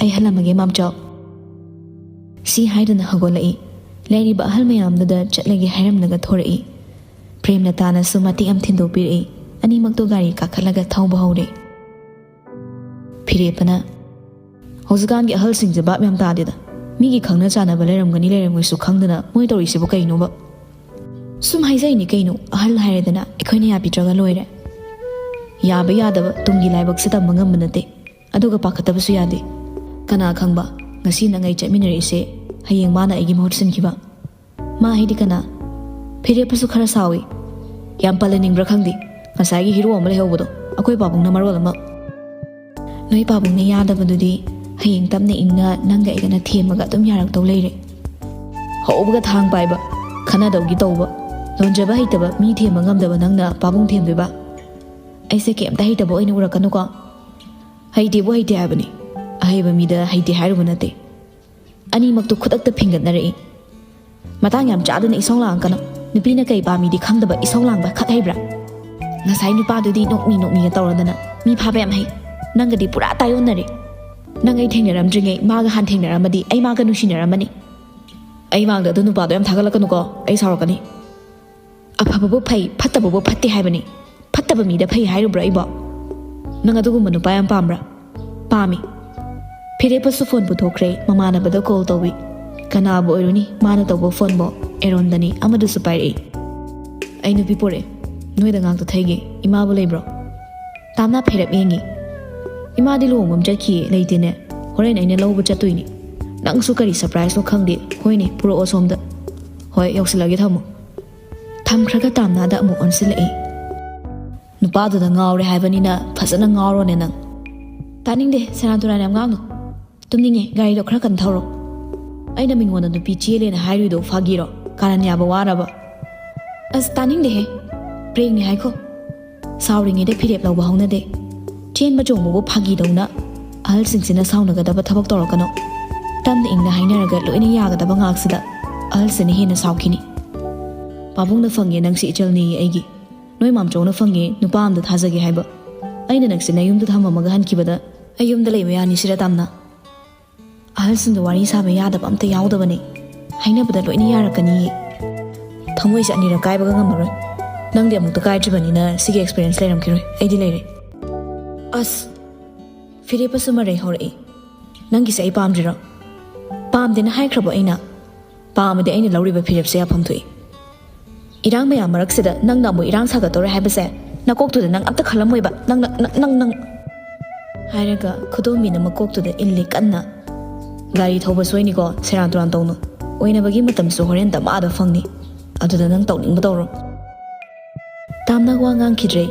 "ꯑꯩ ꯍꯜꯂꯝꯃꯒꯦ, ꯃꯥꯝꯆꯧ꯫" ꯁꯤ ꯍꯥꯏꯗꯨꯅ ꯍꯧꯒꯠꯂꯛꯏ꯫ ꯂꯩꯔꯤꯕ ꯑꯍꯜ ꯃꯌꯥꯝꯗꯨꯗ ꯆꯠꯂꯒꯦ ꯍꯥꯏꯔꯝꯂꯒ ꯊꯣꯔꯛꯏ꯫ ꯄ꯭ꯔꯦꯝꯂꯇꯥꯅꯁꯨ ꯃꯇꯦꯛ ꯑꯃ ꯊꯤꯟꯗꯣꯛꯄꯤꯔꯛꯏ꯫ ꯑꯅꯤꯃꯛꯇꯣ ꯒꯥꯔꯤ ꯀꯥꯈꯠꯂꯒ ꯊꯧꯕ ꯍꯧꯔꯦ꯫ ꯐꯤꯔꯦꯞꯄꯅ, "ꯍꯧꯖꯤꯛꯀꯥꯟꯒꯤ ꯑꯍꯜꯁꯤꯡꯁꯦ ꯚꯥꯞ ꯌꯥꯝ ꯇꯥꯗꯦꯗ꯫ ꯃꯤꯒꯤ ꯈꯪꯅ ꯆꯥꯟꯅꯕ ꯂꯩꯔꯝꯒꯅꯤ ꯂꯩꯔꯝꯃꯣꯏꯁꯨ ꯈꯪꯗꯅ ꯃꯣꯏ ꯇꯧꯔꯤꯁꯤꯕꯨ ꯀꯩꯅꯣꯕ?" "ꯁꯨꯝ ꯍꯥꯏꯖꯩꯅꯤ ꯀꯩꯅꯣ, ꯑꯍꯜ ꯍꯥꯏꯔꯦꯗꯅ ꯑꯩꯈꯣꯏꯅ ꯌꯥꯕꯤꯗ꯭ꯔꯒ ꯂꯣꯏꯔꯦ꯫ ꯌꯥꯕ ꯌꯥꯗꯕ ꯇꯨꯡꯒꯤ ꯂꯥꯏꯕꯛꯁꯦ ꯇꯝꯕ ꯉꯝꯕ ꯅꯠꯇꯦ꯫ ꯑꯗꯨꯒ ꯄꯥꯈꯠꯇꯕꯁꯨ ꯌꯥꯗꯦ꯫ ꯀꯅꯥ ꯈꯪꯕ, ꯉꯁꯤ ꯅꯪ ꯑꯩ ꯆꯠꯃꯤꯟꯅꯔꯛꯏꯁꯦ ꯍꯌꯦꯡ ꯃꯥꯅ ꯑꯩꯒꯤ ꯃꯍꯨꯠ ꯁꯤꯟꯈꯤꯕ"꯫ "ꯃꯥ ꯍꯥꯏꯗꯤ ꯀꯅꯥ?" ꯐꯤꯔꯦꯞꯄꯁꯨ ꯈꯔ ꯁꯥꯎꯏ꯫ "ꯌꯥꯝ ꯄꯜꯂꯅꯤꯡꯕ꯭ꯔꯥ ꯈꯪꯗꯦ, ꯉꯁꯥꯏꯒꯤ ꯍꯤꯔꯣ ꯑꯃ ꯂꯩꯍꯧꯕꯗꯣ, ꯑꯩꯈꯣꯏ ꯄꯥꯕꯨꯡꯅ ꯃꯔꯣꯜ ꯑꯃ"꯫ "ꯅꯣꯏ ꯄꯥꯕꯨꯡꯅ ꯌꯥꯗꯕꯗꯨꯗꯤ ꯍꯌꯦꯡ ꯇꯞꯅ ꯏꯪꯅ ꯅꯪꯒ ꯑꯩꯒꯅ ꯊꯦꯝꯃꯒ ꯑꯗꯨꯝ ꯌꯥꯔꯛꯇꯧ ꯂꯩꯔꯦ꯫ ꯍꯧꯕꯒ ꯊꯥꯡ ꯄꯥꯏꯕ, ꯈꯟꯅꯗꯧꯒꯤ ꯇꯧꯕ, ꯂꯣꯟꯖꯕ ꯍꯩꯇꯕ, ꯃꯤ ꯊꯦꯝꯕ ꯉꯝꯗꯕ ꯅꯪꯅ ꯄꯥꯕꯨꯡ ꯊꯦꯝꯗꯣꯏꯕ? ꯑꯩꯁꯦ ꯀꯩꯝꯇ ꯍꯩꯇꯕ ꯑꯣꯏꯅ ꯎꯔꯛꯀꯅꯨꯀꯣ꯫ ꯍꯩꯇꯦꯕꯨ ꯍꯩꯇꯦ ꯍꯥꯏꯕꯅꯤ, ꯑꯍꯩꯕ ꯃꯤꯗ ꯍꯩꯇꯦ ꯍꯥꯏꯔꯨꯕ ꯅꯠꯇꯦ"꯫ ꯑꯅꯤꯃꯛꯇꯨ ꯈꯨꯗꯛꯇ ꯐꯤꯡꯒꯠꯅꯔꯛꯏ꯫ "ꯃꯇꯥꯡ ꯌꯥꯝ ꯆꯥꯗꯅ ꯏꯁꯧ ꯂꯥꯡꯉꯛꯀꯅꯨ꯫ ꯅꯨꯄꯤꯅ ꯀꯩ ꯄꯥꯝꯃꯤꯗꯤ ꯈꯪꯗꯕ ꯏꯁꯧ ꯂꯥꯡꯕ ꯈꯛ ꯍꯩꯕ꯭ꯔꯥ? ꯉꯁꯥꯏ ꯅꯨꯄꯥꯗꯨꯗꯤ ꯅꯣꯛꯃꯤ ꯅꯣꯛꯃꯤꯒ ꯇꯧꯔꯗꯅ ꯃꯤ ꯐꯥꯕ ꯌꯥꯝ ꯍꯩ꯫ ꯅꯪꯒꯗꯤ ꯄꯨꯔꯥ ꯇꯥꯏꯌꯣꯟꯅꯔꯦ꯫ ꯅꯪ ꯑꯩ ꯊꯦꯡꯅꯔꯝꯗ꯭ꯔꯤꯉꯩ ꯃꯥꯒ ꯍꯥꯟꯅ ꯊꯦꯡꯅꯔꯝꯃꯗꯤ ꯑꯩ ꯃꯥꯒ ꯅꯨꯡꯁꯤꯅꯔꯝꯃꯅꯤ"꯫ "ꯑꯩ ꯃꯥꯡꯗ ꯑꯗꯨ ꯅꯨꯄꯥꯗꯣ ꯌꯥꯝ ꯊꯥꯒꯠꯂꯛꯀꯅꯨꯀꯣ, ꯑꯩ ꯁꯥꯎꯔꯛꯀꯅꯤ"꯫ "ꯑꯐꯕꯕꯨ ꯐꯩ, ꯐꯠꯇꯕꯕꯨ ꯐꯠꯇꯦ ꯍꯥꯏꯕꯅꯤ꯫ ꯐꯠꯇꯕ ꯃꯤꯗ ꯐꯩ ꯍꯥꯏꯔꯨꯕ꯭ꯔꯥ ꯑꯩꯕꯣ? ꯅꯪ ꯑꯗꯨꯒꯨꯝꯕ ꯅꯨꯄꯥ ꯌꯥꯝ ꯄꯥꯝꯕ꯭ꯔꯥ?" "ꯄꯥꯝꯃꯤ"꯫ ꯐꯤꯔꯦꯞꯄꯁꯨ ꯐꯣꯟ ꯄꯨꯊꯣꯛꯈ꯭ꯔꯦ, ꯃꯃꯥꯟꯅꯕꯗ ꯀꯣꯜ ꯇꯧꯏ꯫ ꯀꯅꯥꯕꯨ ꯑꯣꯏꯔꯨꯅꯤ, ꯃꯥꯅ ꯇꯧꯕ ꯐꯣꯟꯕꯣ? ꯑꯦꯔꯣꯟꯗꯅꯤ, ꯑꯃꯗꯨꯁꯨ ꯄꯥꯏꯔꯛꯏ꯫ "ꯑꯩ ꯅꯨꯄꯤ ꯄꯣꯔꯛꯑꯦ, ꯅꯣꯏꯗ ꯉꯥꯛꯇ ꯊꯩꯒꯦ꯫ ꯏꯃꯥꯕꯨ ꯂꯩꯕ꯭ꯔꯣ?" ꯇꯥꯝꯅ ꯐꯤꯔꯦꯞ ꯌꯦꯡꯉꯤ꯫ "ꯏꯃꯥꯗꯤ ꯂꯨꯍꯣꯡꯕ ꯑꯃ ꯆꯠꯈꯤꯌꯦ, ꯂꯩꯇꯦꯅꯦ꯫ ꯍꯣꯔꯦꯟ ꯑꯩꯅ ꯂꯧꯕ ꯆꯠꯇꯣꯏꯅꯤ꯫ ꯅꯪꯁꯨ ꯀꯔꯤ ꯁꯔꯄ꯭ꯔꯥꯏꯖꯅꯣ ꯈꯪꯗꯦ꯫ ꯍꯣꯏꯅꯦ, ꯄꯨꯔꯛꯑꯣ ꯁꯣꯝꯗ꯫ ꯍꯣꯏ, ꯌꯧꯁꯤꯜꯂꯒꯦ, ꯊꯝꯃꯣ"꯫ ꯊꯝꯈ꯭ꯔꯒ ꯇꯥꯝꯅꯥꯗ ꯑꯃꯨꯛ ꯑꯣꯟꯁꯤꯜꯂꯛꯏ꯫ "ꯅꯨꯄꯥꯗꯨꯗ ꯉꯥꯎꯔꯦ ꯍꯥꯏꯕꯅꯤꯅ ꯐꯖꯅ ꯉꯥꯎꯔꯣꯅꯦ ꯅꯪ"꯫ "ꯇꯥꯅꯤꯡꯗꯦ, ꯁꯦꯔꯥꯟ ꯇꯨꯔꯥꯟ ꯌꯥꯝ ꯉꯥꯡꯅꯨ꯫ ꯇꯨꯝꯅꯤꯡꯉꯦ, ꯒꯥꯔꯤꯗꯣ ꯈꯔ ꯀꯟꯅ ꯊꯧꯔꯣ"꯫ "ꯑꯩꯅ ꯃꯤꯉꯣꯟꯗ ꯅꯨꯄꯤ ꯆꯦꯜꯂꯦꯅ ꯍꯥꯏꯔꯨꯏꯗꯣ ꯐꯥꯒꯤꯔꯣ? ꯀꯥꯔꯟ ꯌꯥꯕ ꯋꯥꯔꯕ?" "ꯑꯁ, ꯇꯥꯅꯤꯡꯗꯦꯍꯦ꯫ ꯄ꯭ꯔꯦꯡꯅꯦ ꯍꯥꯏꯈꯣ"꯫ ꯁꯥꯎꯔꯤꯉꯩꯗ ꯐꯤꯔꯦꯞ ꯂꯧꯕ ꯍꯧꯅꯗꯦ꯫ ꯆꯦꯟꯕ ꯆꯣꯡꯕꯕꯨ ꯐꯥꯒꯤꯗꯧꯅ ꯑꯍꯜꯁꯤꯡꯁꯤꯅ ꯁꯥꯎꯅꯒꯗꯕ ꯊꯕꯛ ꯇꯧꯔꯛꯀꯅꯨ꯫ ꯇꯞꯅ ꯏꯪꯅ ꯍꯥꯏꯅꯔꯒ ꯂꯣꯏꯅ ꯌꯥꯒꯗꯕ ꯉꯥꯛꯁꯤꯗ ꯑꯍꯜꯁꯤꯅ ꯍꯦꯟꯅ ꯁꯥꯎꯈꯤꯅꯤ꯫ "ꯄꯥꯕꯨꯡꯅ ꯐꯪꯉꯦ ꯅꯪꯁꯤ ꯏꯆꯜꯅꯤꯌꯦ ꯑꯩꯒꯤ꯫ ꯅꯣꯏ ꯃꯥꯝꯆꯧꯅ ꯐꯪꯉꯦ ꯅꯨꯄꯥ ꯑꯝꯗ ꯊꯥꯖꯒꯦ ꯍꯥꯏꯕ꯫ ꯑꯩꯅ ꯅꯪꯁꯤ ꯅꯌꯨꯝꯗ ꯊꯝꯃꯝꯃꯒ ꯍꯟꯈꯤꯕꯗ ꯑꯩ ꯌꯨꯝꯗ ꯂꯩꯕ ꯌꯥꯅꯤ ꯁꯤꯔ ꯇꯥꯝꯅ?" ꯑꯍꯜꯁꯤꯡꯗ ꯋꯥꯔꯤ ꯁꯥꯕ ꯌꯥꯗꯕ ꯑꯝꯇ ꯌꯥꯎꯗꯕꯅꯦ꯫ ꯍꯥꯏꯅꯕꯗ ꯂꯣꯏꯅ ꯌꯥꯔꯛꯀꯅꯤꯌꯦ꯫ ꯊꯃꯣꯏꯁꯦ ꯑꯅꯤꯔꯛ ꯀꯥꯏꯕꯒ ꯉꯝꯃꯔꯣꯏ꯫ ꯅꯪꯗꯤ ꯑꯃꯨꯛꯇ ꯀꯥꯏꯗ꯭ꯔꯤꯕꯅꯤꯅ ꯁꯤꯒꯤ ꯑꯦꯛꯁꯄꯤꯔꯤꯌꯦꯟꯁ ꯂꯩꯔꯝꯈꯤꯔꯣꯏ꯫ ꯑꯩꯗꯤ ꯂꯩꯔꯦ꯫ ꯑꯁ! ꯐꯤꯔꯦꯞꯄꯁꯨ ꯃꯔꯩ ꯍꯧꯔꯛꯏ꯫ "ꯅꯪꯒꯤꯁꯦ ꯑꯩ ꯄꯥꯝꯗ꯭ꯔꯤꯔꯣ? ꯄꯥꯝꯗꯦꯅ ꯍꯥꯏꯈ꯭ꯔꯕꯣ ꯑꯩꯅ? ꯄꯥꯝꯃꯗꯤ ꯑꯩꯅ ꯂꯧꯔꯤꯕ ꯐꯤꯔꯦꯞꯁꯦ ꯌꯥꯐꯝ ꯊꯣꯛꯏ꯫ ꯏꯔꯥꯡ ꯃꯌꯥꯝ ꯃꯔꯛꯁꯤꯗ ꯅꯪꯅ ꯑꯃꯨꯛ ꯏꯔꯥꯡ ꯁꯥꯒꯠꯇꯧꯔꯦ ꯍꯥꯏꯕꯁꯦ ꯅꯀꯣꯛꯇꯨꯗ ꯅꯪ ꯑꯝꯇ ꯈꯜꯂꯝꯃꯣꯏꯕ꯫ ꯅꯪ, ꯅꯪ, ꯅꯪ, ꯅꯪ," ꯍꯥꯏꯔꯒ ꯈꯨꯗꯣꯝꯕꯤꯅ ꯃꯀꯣꯛꯇꯨꯗ ꯏꯜꯂꯤ ꯀꯟꯅ꯫ "ꯒꯥꯔꯤ ꯊꯧꯕ ꯁꯣꯏꯅꯤꯀꯣ, ꯁꯦꯔꯥꯟ ꯇꯨꯔꯥꯟ ꯇꯧꯅꯨ꯫ ꯑꯣꯏꯅꯕꯒꯤ ꯃꯇꯝꯁꯨ ꯍꯣꯔꯦꯟ ꯗꯃꯥꯗ ꯐꯪꯅꯤ꯫ ꯑꯗꯨꯗ ꯅꯪ ꯇꯧꯅꯤꯡꯕ ꯇꯧꯔꯣ꯫" ꯇꯥꯝꯅ ꯋꯥ ꯉꯥꯡꯈꯤꯗ꯭ꯔꯦ꯫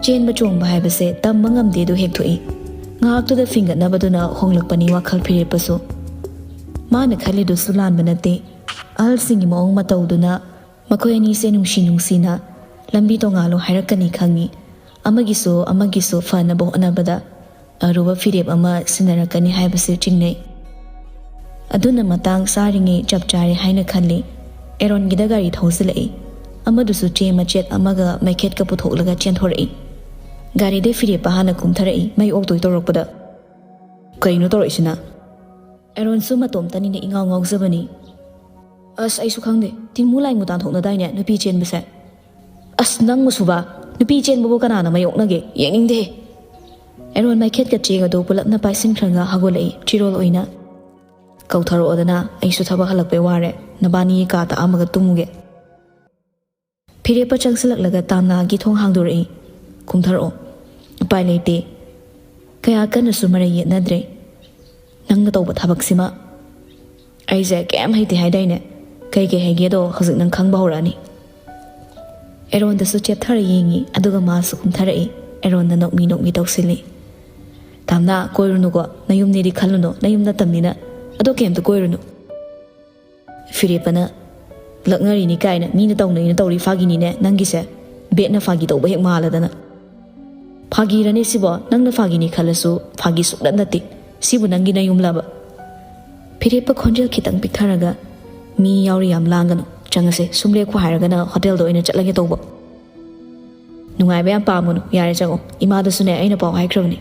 ꯆꯦꯟꯕ ꯆꯣꯡꯕ ꯍꯥꯏꯕꯁꯦ ꯇꯝꯕ ꯉꯝꯗꯦ, ꯑꯗꯨ ꯍꯦꯛ ꯊꯣꯛꯏ꯫ ꯉꯥꯏꯍꯥꯛꯇꯨꯗ ꯐꯤꯡꯒꯠꯅꯕꯗꯨꯅ ꯍꯣꯡꯂꯛꯄꯅꯤ ꯋꯥꯈꯜ ꯐꯤꯔꯦꯞꯄꯁꯨ꯫ ꯃꯥꯅ ꯈꯜꯂꯤꯗꯨꯁꯨ ꯂꯥꯟꯕ ꯅꯠꯇꯦ꯫ ꯑꯍꯜꯁꯤꯡꯒꯤ ꯃꯑꯣꯡ ꯃꯇꯧꯗꯨꯅ ꯃꯈꯣꯏ ꯑꯅꯤꯁꯦ ꯅꯨꯡꯁꯤ ꯅꯨꯡꯁꯤꯅ ꯂꯝꯕꯤ ꯇꯣꯉꯥꯜꯂꯣ ꯍꯥꯏꯔꯛꯀꯅꯤ ꯈꯪꯉꯤ꯫ ꯑꯃꯒꯤꯁꯨ ꯑꯃꯒꯤꯁꯨ ꯐꯅꯕ ꯍꯣꯠꯅꯕꯗ ꯑꯔꯨꯕ ꯐꯤꯔꯦꯞ ꯑꯃ ꯁꯤꯟꯅꯔꯛꯀꯅꯤ ꯍꯥꯏꯕꯁꯤ ꯆꯤꯡꯅꯩ꯫ ꯑꯗꯨꯅ ꯃꯇꯥꯡ ꯆꯥꯔꯤꯉꯩ ꯆꯞ ꯆꯥꯔꯦ ꯍꯥꯏꯅ ꯈꯜꯂꯤ꯫ ꯑꯦꯔꯣꯟꯒꯤꯗ ꯒꯥꯔꯤ ꯊꯧꯖꯤꯜꯂꯛꯏ꯫ ꯑꯃꯗꯨꯁꯨ ꯆꯦ ꯃꯆꯦꯠ ꯑꯃꯒ ꯃꯩꯈꯦꯠꯀ ꯄꯨꯊꯣꯛꯂꯒ ꯆꯦꯟꯊꯣꯔꯛꯏ꯫ ꯒꯥꯔꯤꯗꯩ ꯐꯤꯔꯦꯞꯄ ꯍꯥꯟꯅ ꯀꯨꯝꯊꯔꯛꯏ, ꯃꯩ ꯑꯣꯛꯇꯣꯏ ꯇꯧꯔꯛꯄꯗ꯫ "ꯀꯩꯅꯣ ꯇꯧꯔꯛꯏꯁꯤꯅ?" ꯑꯦꯔꯣꯟꯁꯨ ꯃꯇꯣꯝꯇꯅꯤꯅ ꯏꯉꯥꯎ ꯉꯥꯎꯖꯕꯅꯤ꯫ "ꯑꯁ, ꯑꯩꯁꯨ ꯈꯪꯗꯦ꯫ ꯇꯤꯡꯃꯨ ꯂꯥꯏꯃꯨ ꯇꯥꯟꯊꯣꯛꯅꯗꯥꯏꯅꯦ ꯅꯨꯄꯤ ꯆꯦꯟꯕꯁꯦ? ꯑꯁ, ꯅꯪ ꯃꯁꯨꯕ, ꯅꯨꯄꯤ ꯆꯦꯟꯕꯕꯨ ꯀꯅꯥꯅ ꯃꯥꯌꯣꯛꯅꯒꯦ? ꯌꯦꯡꯅꯤꯡꯗꯦ꯫" ꯑꯦꯔꯣꯟ ꯃꯩꯈꯦꯠꯀ ꯆꯦꯒꯗꯣ ꯄꯨꯂꯞꯅ ꯄꯥꯏꯁꯤꯟꯈ꯭ꯔꯒ ꯍꯧꯒꯠꯂꯛꯏ ꯐꯤꯔꯣꯜ ꯑꯣꯏꯅ꯫ "ꯀꯧꯊꯔꯛꯑꯣꯗꯅ, ꯑꯩꯁꯨ ꯊꯕꯛ ꯍꯜꯂꯛꯄꯩ ꯋꯥꯔꯦ꯫ ꯅꯕꯥꯅꯤ ꯀꯥ ꯇꯥꯛꯑꯝꯃꯒ ꯇꯨꯝꯃꯨꯒꯦ꯫" ꯐꯤꯔꯦꯞꯄ ꯆꯪꯁꯤꯜꯂꯛꯂꯒ ꯇꯥꯝꯅꯥꯒꯤ ꯊꯣꯡ ꯍꯥꯡꯗꯣꯔꯛꯏ꯫ "ꯀꯨꯝꯊꯔꯛꯑꯣ꯫ ꯎꯄꯥꯏ ꯂꯩꯇꯦ꯫ ꯀꯌꯥ ꯀꯟꯅꯁꯨ ꯃꯔꯩ ꯌꯦꯠꯅꯗ꯭ꯔꯦ꯫ ꯅꯪꯅ ꯇꯧꯕ ꯊꯕꯛꯁꯤꯃ꯫ ꯑꯩꯁꯦ ꯀꯩꯝ ꯍꯩꯇꯦ ꯍꯥꯏꯗꯥꯏꯅꯦ? ꯀꯩ ꯀꯩ ꯍꯩꯒꯦꯗꯣ ꯍꯧꯖꯤꯛ ꯅꯪ ꯈꯪꯕ ꯍꯧꯔꯛꯑꯅꯤ꯫" ꯑꯦꯔꯣꯟꯗꯁꯨ ꯆꯦꯞꯊꯔ ꯌꯦꯡꯉꯤ, ꯑꯗꯨꯒ ꯃꯥꯁꯨ ꯀꯨꯝꯊꯔꯛꯏ꯫ ꯑꯦꯔꯣꯟꯗ ꯅꯣꯛꯃꯤ ꯅꯣꯛꯃꯤ ꯇꯧꯁꯤꯜꯂꯤ꯫ "ꯇꯥꯝꯅꯥ, ꯀꯣꯏꯔꯨꯅꯨꯀꯣ, ꯅꯌꯨꯝꯅꯤꯗꯤ ꯈꯜꯂꯨꯅꯨ, ꯅꯌꯨꯝ ꯅꯠꯇꯝꯅꯤꯅ꯫ ꯑꯗꯣ ꯀꯩꯝꯇ ꯀꯣꯏꯔꯨꯅꯨ꯫" ꯐꯤꯔꯦꯞꯄꯅ, "ꯂꯛꯅꯔꯤꯅꯤ ꯀꯥꯏꯅ ꯃꯤꯅ ꯇꯧꯅꯩꯅ ꯇꯧꯔꯤ ꯐꯥꯒꯤꯅꯤꯅꯦ ꯅꯪꯒꯤꯁꯦ꯫ ꯕꯦꯠꯅ ꯐꯥꯒꯤ ꯇꯧꯕ ꯍꯦꯛ ꯃꯥꯜꯂꯗꯅ꯫" "ꯐꯥꯒꯤꯔꯅꯦ ꯁꯤꯕꯣ? ꯅꯪꯅ ꯐꯥꯒꯤꯅꯤ ꯈꯜꯂꯁꯨ ꯐꯥꯒꯤ ꯁꯨꯡꯅꯠ ꯅꯠꯇꯦ꯫ ꯁꯤꯕꯨ ꯅꯪꯒꯤ ꯅꯌꯨꯝꯂꯕ?" ꯐꯤꯔꯦꯞꯄ ꯈꯣꯟꯖꯦꯜ ꯈꯤꯇꯪ ꯄꯤꯛꯊꯔꯒ, "ꯃꯤ ꯌꯥꯎꯔꯤ, ꯌꯥꯝ ꯂꯥꯡꯒꯅꯨ꯫ ꯆꯪꯉꯁꯦ, ꯁꯨꯝ ꯂꯦꯞꯈꯣ ꯍꯥꯏꯔꯒꯅ ꯍꯣꯇꯦꯜꯗ ꯑꯣꯏꯅ ꯆꯠꯂꯒꯦ ꯇꯧꯕ꯫ ꯅꯨꯡꯉꯥꯏꯕ ꯌꯥꯝ ꯄꯥꯝꯒꯅꯨ, ꯌꯥꯔꯦ ꯆꯪꯉꯣ꯫ ꯏꯃꯥꯗꯁꯨꯅꯦ ꯑꯩꯅ ꯄꯥꯎ ꯍꯥꯏꯈ꯭ꯔꯕꯅꯤ꯫"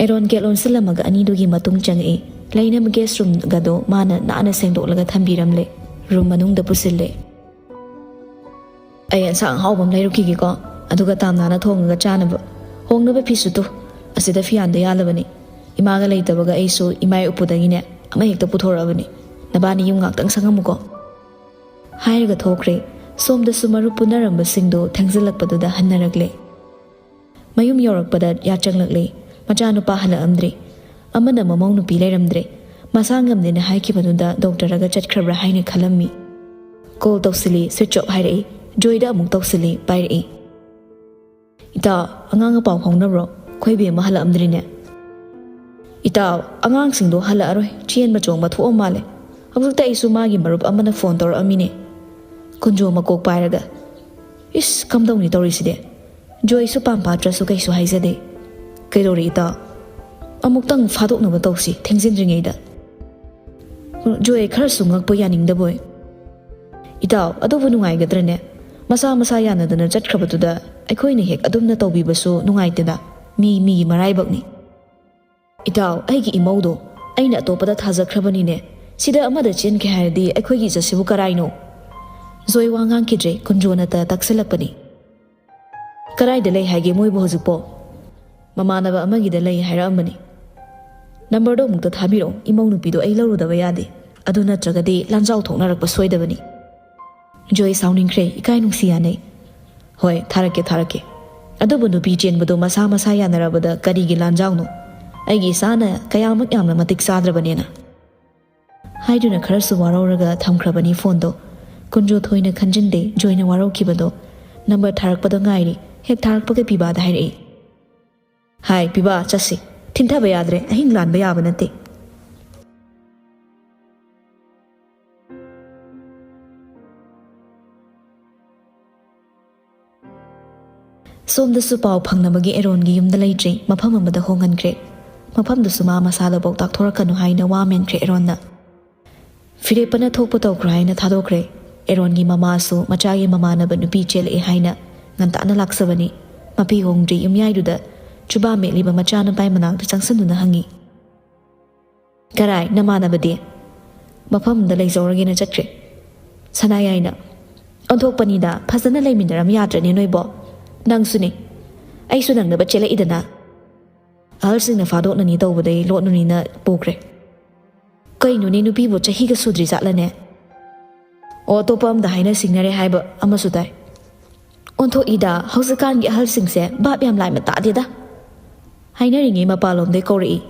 ꯑꯦꯔꯣꯟ ꯒꯦꯠ ꯂꯣꯟꯁꯤꯜꯂꯝꯃꯒ ꯑꯅꯤꯗꯨꯒꯤ ꯃꯇꯨꯡ ꯆꯪꯉꯛꯏ꯫ ꯂꯩꯅꯕ ꯒꯦꯁ ꯔꯨꯝꯒꯗꯣ ꯃꯥꯅ ꯅꯥꯟꯅ ꯁꯦꯡꯗꯣꯛꯂꯒ ꯊꯝꯕꯤꯔꯝꯂꯦ꯫ ꯔꯨꯝ ꯃꯅꯨꯡꯗ ꯄꯨꯁꯤꯜꯂꯦ꯫ "ꯑꯩ ꯑꯦꯟꯁꯥꯡ ꯑꯍꯥꯎꯕ ꯑꯃ ꯂꯩꯔꯨꯈꯤꯒꯦꯀꯣ, ꯑꯗꯨꯒ ꯇꯥꯝꯅꯥꯅ ꯊꯣꯡꯉꯒ ꯆꯥꯅꯕ꯫ ꯍꯣꯡꯅꯕ ꯐꯤꯁꯨ ꯇꯨ꯫ ꯑꯁꯤꯗ ꯐꯤꯌꯥꯟꯗ ꯌꯥꯜꯂꯕꯅꯤ꯫ ꯏꯃꯥꯒ ꯂꯩꯇꯕꯒ ꯑꯩꯁꯨ ꯏꯃꯥꯏ ꯎꯄꯨꯗꯒꯤꯅꯦ ꯑꯃ ꯍꯦꯛꯇ ꯄꯨꯊꯣꯔꯛꯑꯕꯅꯤ꯫ ꯅꯕꯥꯅꯤ ꯌꯨꯝ ꯉꯥꯛꯇꯪ ꯁꯪꯉꯝꯃꯨꯀꯣ꯫ ꯍꯥꯏꯔꯒ ꯊꯣꯛꯈ꯭ꯔꯦ꯫ ꯁꯣꯝꯗꯁꯨ ꯃꯔꯨꯞ ꯄꯨꯟꯅꯔꯝꯕꯁꯤꯡꯗꯣ ꯊꯦꯡꯖꯤꯜꯂꯛꯄꯗꯨꯗ ꯍꯟꯅꯔꯛꯂꯦ꯫ ꯃꯌꯨꯝ ꯌꯧꯔꯛꯄꯗ ꯌꯥꯆꯪꯂꯛꯂꯦ꯫ ꯃꯆꯥꯅꯨꯄꯥ ꯍꯜꯂꯛꯑꯝꯗ꯭ꯔꯦ꯫ ꯑꯃꯅ ꯃꯃꯧ ꯅꯨꯄꯤ ꯂꯩꯔꯝꯗ꯭ꯔꯦ꯫ ꯃꯁꯥ ꯉꯝꯗꯦꯅ ꯍꯥꯏꯈꯤꯕꯗꯨꯗ ꯗꯣꯛꯇꯔꯒ ꯆꯠꯈ꯭ꯔꯕ꯭ꯔꯥ ꯍꯥꯏꯅ ꯈꯜꯂꯝꯃꯤ꯫ ꯀꯣꯜ ꯇꯧꯁꯤꯜꯂꯤ, ꯁ꯭ꯋꯤꯆ ꯑꯣꯐ ꯍꯥꯏꯔꯛꯏ꯫ ꯖꯣꯏꯗ ꯑꯃꯨꯛ ꯇꯧꯁꯤꯜꯂꯤ, ꯄꯥꯏꯔꯛꯏ꯫ "ꯏꯇꯥ, ꯑꯉꯥꯡꯒ ꯄꯥꯎ ꯐꯥꯎꯅꯕ꯭ꯔꯣ? ꯑꯩꯈꯣꯏ ꯕꯦꯝꯃ ꯍꯜꯂꯛꯑꯝꯗ꯭ꯔꯤꯅꯦ꯫" "ꯏꯇꯥꯎ, ꯑꯉꯥꯡꯁꯤꯡꯗꯣ ꯍꯜꯂꯛꯑꯔꯣꯏ, ꯆꯦꯟꯕ ꯆꯣꯡꯕ ꯊꯣꯛꯑ ꯃꯥꯜꯂꯦ꯫ ꯍꯧꯖꯤꯛꯇ ꯑꯩꯁꯨ ꯃꯥꯒꯤ ꯃꯔꯨꯞ ꯑꯃꯅ ꯐꯣꯟ ꯇꯧꯔꯛꯑꯝꯃꯤꯅꯦ꯫" ꯀꯨꯟꯖꯣ ꯃꯀꯣꯛ ꯄꯥꯏꯔꯒ, "ꯏꯁ, ꯀꯝꯗꯧꯅꯤ ꯇꯧꯔꯤꯁꯤꯗꯤ?" ꯖꯣꯏꯁꯨ ꯄꯥꯝ ꯄꯥꯠꯇ꯭ꯔꯁꯨ ꯀꯩꯁꯨ ꯍꯥꯏꯖꯗꯦ꯫ "ꯀꯩꯗꯧꯔꯦ ꯏꯇꯥ? ꯑꯃꯨꯛꯇꯪ ꯐꯥꯗꯣꯛꯅꯕ ꯇꯧꯁꯤ ꯊꯦꯡꯖꯤꯟꯗ꯭ꯔꯤꯉꯩꯗ꯫" ꯖꯣꯏ ꯈꯔꯁꯨ ꯉꯛꯄ ꯌꯥꯅꯤꯡꯗꯕꯣꯏ꯫ "ꯏꯇꯥꯎ, ꯑꯗꯨꯕꯨ ꯅꯨꯡꯉꯥꯏꯒꯗ꯭ꯔꯅꯦ? ꯃꯁꯥ ꯃꯁꯥ ꯌꯥꯅꯗꯅ ꯆꯠꯈ꯭ꯔꯕꯗꯨꯗ ꯑꯩꯈꯣꯏꯅ ꯍꯦꯛ ꯑꯗꯨꯝꯅ ꯇꯧꯕꯤꯕꯁꯨ ꯅꯨꯡꯉꯥꯏꯇꯦꯗ, ꯃꯤ ꯃꯤꯒꯤ ꯃꯔꯥꯏꯕꯛꯅꯤ꯫" "ꯏꯇꯥꯎ, ꯑꯩꯒꯤ ꯏꯃꯧꯗꯣ ꯑꯩꯅ ꯑꯇꯣꯞꯄꯗ ꯊꯥꯖꯈ꯭ꯔꯕꯅꯤꯅꯦ꯫ ꯁꯤꯗ ꯑꯃꯗ ꯆꯦꯟꯈꯤ ꯍꯥꯏꯔꯗꯤ ꯑꯩꯈꯣꯏꯒꯤ ꯏꯖꯠꯁꯤꯕꯨ ꯀꯔꯥꯏꯅꯣ?" ꯖꯣꯏ ꯋꯥ ꯉꯥꯡꯈꯤꯗ꯭ꯔꯦ, ꯀꯨꯟꯖꯣꯅꯇ ꯇꯛꯁꯤꯜꯂꯛꯄꯅꯤ꯫ "ꯀꯔꯥꯏꯗ ꯂꯩ ꯍꯥꯏꯒꯦ ꯃꯣꯏꯕꯨ ꯍꯧꯖꯤꯛꯄꯣ?" "ꯃꯃꯥꯟꯅꯕ ꯑꯃꯒꯤꯗ ꯂꯩ ꯍꯥꯏꯔꯛꯑꯝꯕꯅꯤ꯫" "ꯅꯝꯕꯔꯗꯣ ꯑꯃꯨꯛꯇ ꯊꯥꯕꯤꯔꯛꯑꯣ, ꯏꯃꯧ ꯅꯨꯄꯤꯗꯣ ꯑꯩ ꯂꯧꯔꯨꯗꯕ ꯌꯥꯗꯦ꯫ ꯑꯗꯨ ꯅꯠꯇ꯭ꯔꯒꯗꯤ ꯂꯥꯟꯖꯥꯎ ꯊꯣꯛꯅꯔꯛꯄ ꯁꯣꯏꯗꯕꯅꯤ꯫" ꯖꯣꯏ ꯁꯥꯎꯅꯤꯡꯈ꯭ꯔꯦ, ꯏꯀꯥꯏ ꯅꯨꯡꯁꯤ ꯌꯥꯅꯩ꯫ "ꯍꯣꯏ, ꯊꯥꯔꯛꯀꯦ, ꯊꯥꯔꯛꯀꯦ꯫ ꯑꯗꯨꯕꯨ ꯅꯨꯄꯤ ꯆꯦꯟꯕꯗꯣ ꯃꯁꯥ ꯃꯁꯥ ꯌꯥꯅꯔꯕꯗ ꯀꯔꯤꯒꯤ ꯂꯥꯟꯖꯥꯎꯅꯣ? ꯑꯩꯒꯤ ꯏꯆꯥꯅ ꯀꯌꯥꯃꯨꯛ ꯌꯥꯝꯅ ꯃꯇꯤꯛ ꯆꯥꯗ꯭ꯔꯕꯅꯦꯅ?" ꯍꯥꯏꯗꯨꯅ ꯈꯔꯁꯨ ꯋꯥꯔꯧꯔꯒ ꯊꯝꯈ꯭ꯔꯕꯅꯤ ꯐꯣꯟꯗꯣ꯫ ꯀꯨꯟꯖꯣ ꯊꯣꯏꯅ ꯈꯟꯖꯤꯟꯗꯦ ꯖꯣꯏꯅ ꯋꯥꯔꯧꯈꯤꯕꯗꯣ꯫ ꯅꯝꯕꯔ ꯊꯥꯔꯛꯄꯗ ꯉꯥꯏꯔꯤ, ꯍꯦꯛ ꯊꯥꯔꯛꯄꯒ ꯄꯤꯕꯥꯗ ꯍꯥꯏꯔꯛꯏ꯫ "ꯍꯥꯏ ꯄꯤꯕꯥ, ꯆꯠꯁꯤ꯫ ꯊꯤꯟꯊꯕ ꯌꯥꯗ꯭ꯔꯦ, ꯑꯍꯤꯡ ꯂꯥꯟꯕ ꯌꯥꯕ ꯅꯠꯇꯦ꯫" ꯁꯣꯝꯗꯁꯨ ꯄꯥꯎ ꯐꯪꯅꯕꯒꯤ ꯑꯦꯔꯣꯟꯒꯤ ꯌꯨꯝꯗ ꯂꯩꯇ꯭ꯔꯦ, ꯃꯐꯝ ꯑꯃꯗ ꯍꯣꯡꯍꯟꯈ꯭ꯔꯦ꯫ ꯃꯐꯝꯗꯨꯁꯨ ꯃꯥ ꯃꯁꯥꯗꯐꯥꯎ ꯇꯥꯛꯊꯣꯔꯛꯀꯅꯨ ꯍꯥꯏꯅ ꯋꯥ ꯃꯦꯟꯈ꯭ꯔꯦ ꯑꯦꯔꯣꯟꯅ꯫ ꯐꯤꯔꯦꯞꯄꯅ ꯊꯣꯛꯄ ꯇꯧꯈ꯭ꯔꯣ ꯍꯥꯏꯅ ꯊꯥꯗꯣꯛꯈ꯭ꯔꯦ꯫ ꯑꯦꯔꯣꯟꯒꯤ ꯃꯃꯥꯁꯨ ꯃꯆꯥꯒꯤ ꯃꯃꯥꯟꯅꯕ ꯅꯨꯄꯤ ꯆꯦꯜꯂꯛꯑꯦ ꯍꯥꯏꯅ ꯉꯟꯇꯥꯅ ꯂꯥꯛꯆꯕꯅꯤ꯫ ꯃꯄꯤ ꯍꯣꯡꯗ꯭ꯔꯤ ꯌꯨꯝꯌꯥꯏꯗꯨꯗ ꯆꯨꯕꯥ ꯃꯦꯠꯂꯤꯕ ꯃꯆꯥꯅꯨꯄꯥꯒꯤ ꯃꯅꯥꯛꯇ ꯆꯪꯁꯤꯟꯗꯨꯅ ꯍꯪꯉꯤ꯫ "ꯀꯔꯥꯏ ꯅꯃꯥꯟꯅꯕꯗꯤ?" "ꯃꯐꯝꯗ ꯂꯩꯖꯧꯔꯒꯦꯅ ꯆꯠꯈ꯭ꯔꯦ꯫" ꯁꯅꯥꯌꯥꯏꯅ, "ꯑꯣꯟꯊꯣꯛꯄꯅꯤꯗ, ꯐꯖꯅ ꯂꯩꯃꯤꯟꯅꯔꯝ ꯌꯥꯗ꯭ꯔꯅꯦ ꯅꯣꯏꯕꯣ? ꯅꯪꯁꯨꯅꯦ, ꯑꯩꯁꯨ ꯅꯪꯅꯕ ꯆꯦꯜꯂꯛꯏꯗꯅ꯫" ꯑꯍꯜꯁꯤꯡꯅ ꯐꯥꯗꯣꯛꯅꯅꯤ ꯇꯧꯕꯗꯩ ꯂꯣꯠꯅꯅꯤꯅ ꯄꯨꯈ꯭ꯔꯦ꯫ ꯀꯩꯅꯣꯅꯦ, ꯅꯨꯄꯤꯕꯨ ꯆꯍꯤꯒ ꯁꯨꯗ꯭ꯔꯤ ꯖꯥꯠꯂꯅꯦ? ꯑꯣ, ꯑꯇꯣꯞꯄ ꯑꯝꯗ ꯍꯥꯏꯅ ꯁꯤꯡꯅꯔꯦ ꯍꯥꯏꯕ ꯑꯃꯁꯨ ꯇꯥꯏ꯫ ꯑꯣꯟꯊꯣꯛꯏꯗ, ꯍꯧꯖꯤꯛꯀꯥꯟꯒꯤ ꯑꯍꯜꯁꯤꯡꯁꯦ ꯚꯥꯞ ꯌꯥꯝ ꯂꯥꯏꯃ ꯇꯥꯗꯦꯗ꯫ ꯍꯥꯏꯅꯔꯤꯉꯩ ꯃꯄꯥꯟꯂꯣꯝꯗꯩ ꯀꯧꯔꯛꯏ꯫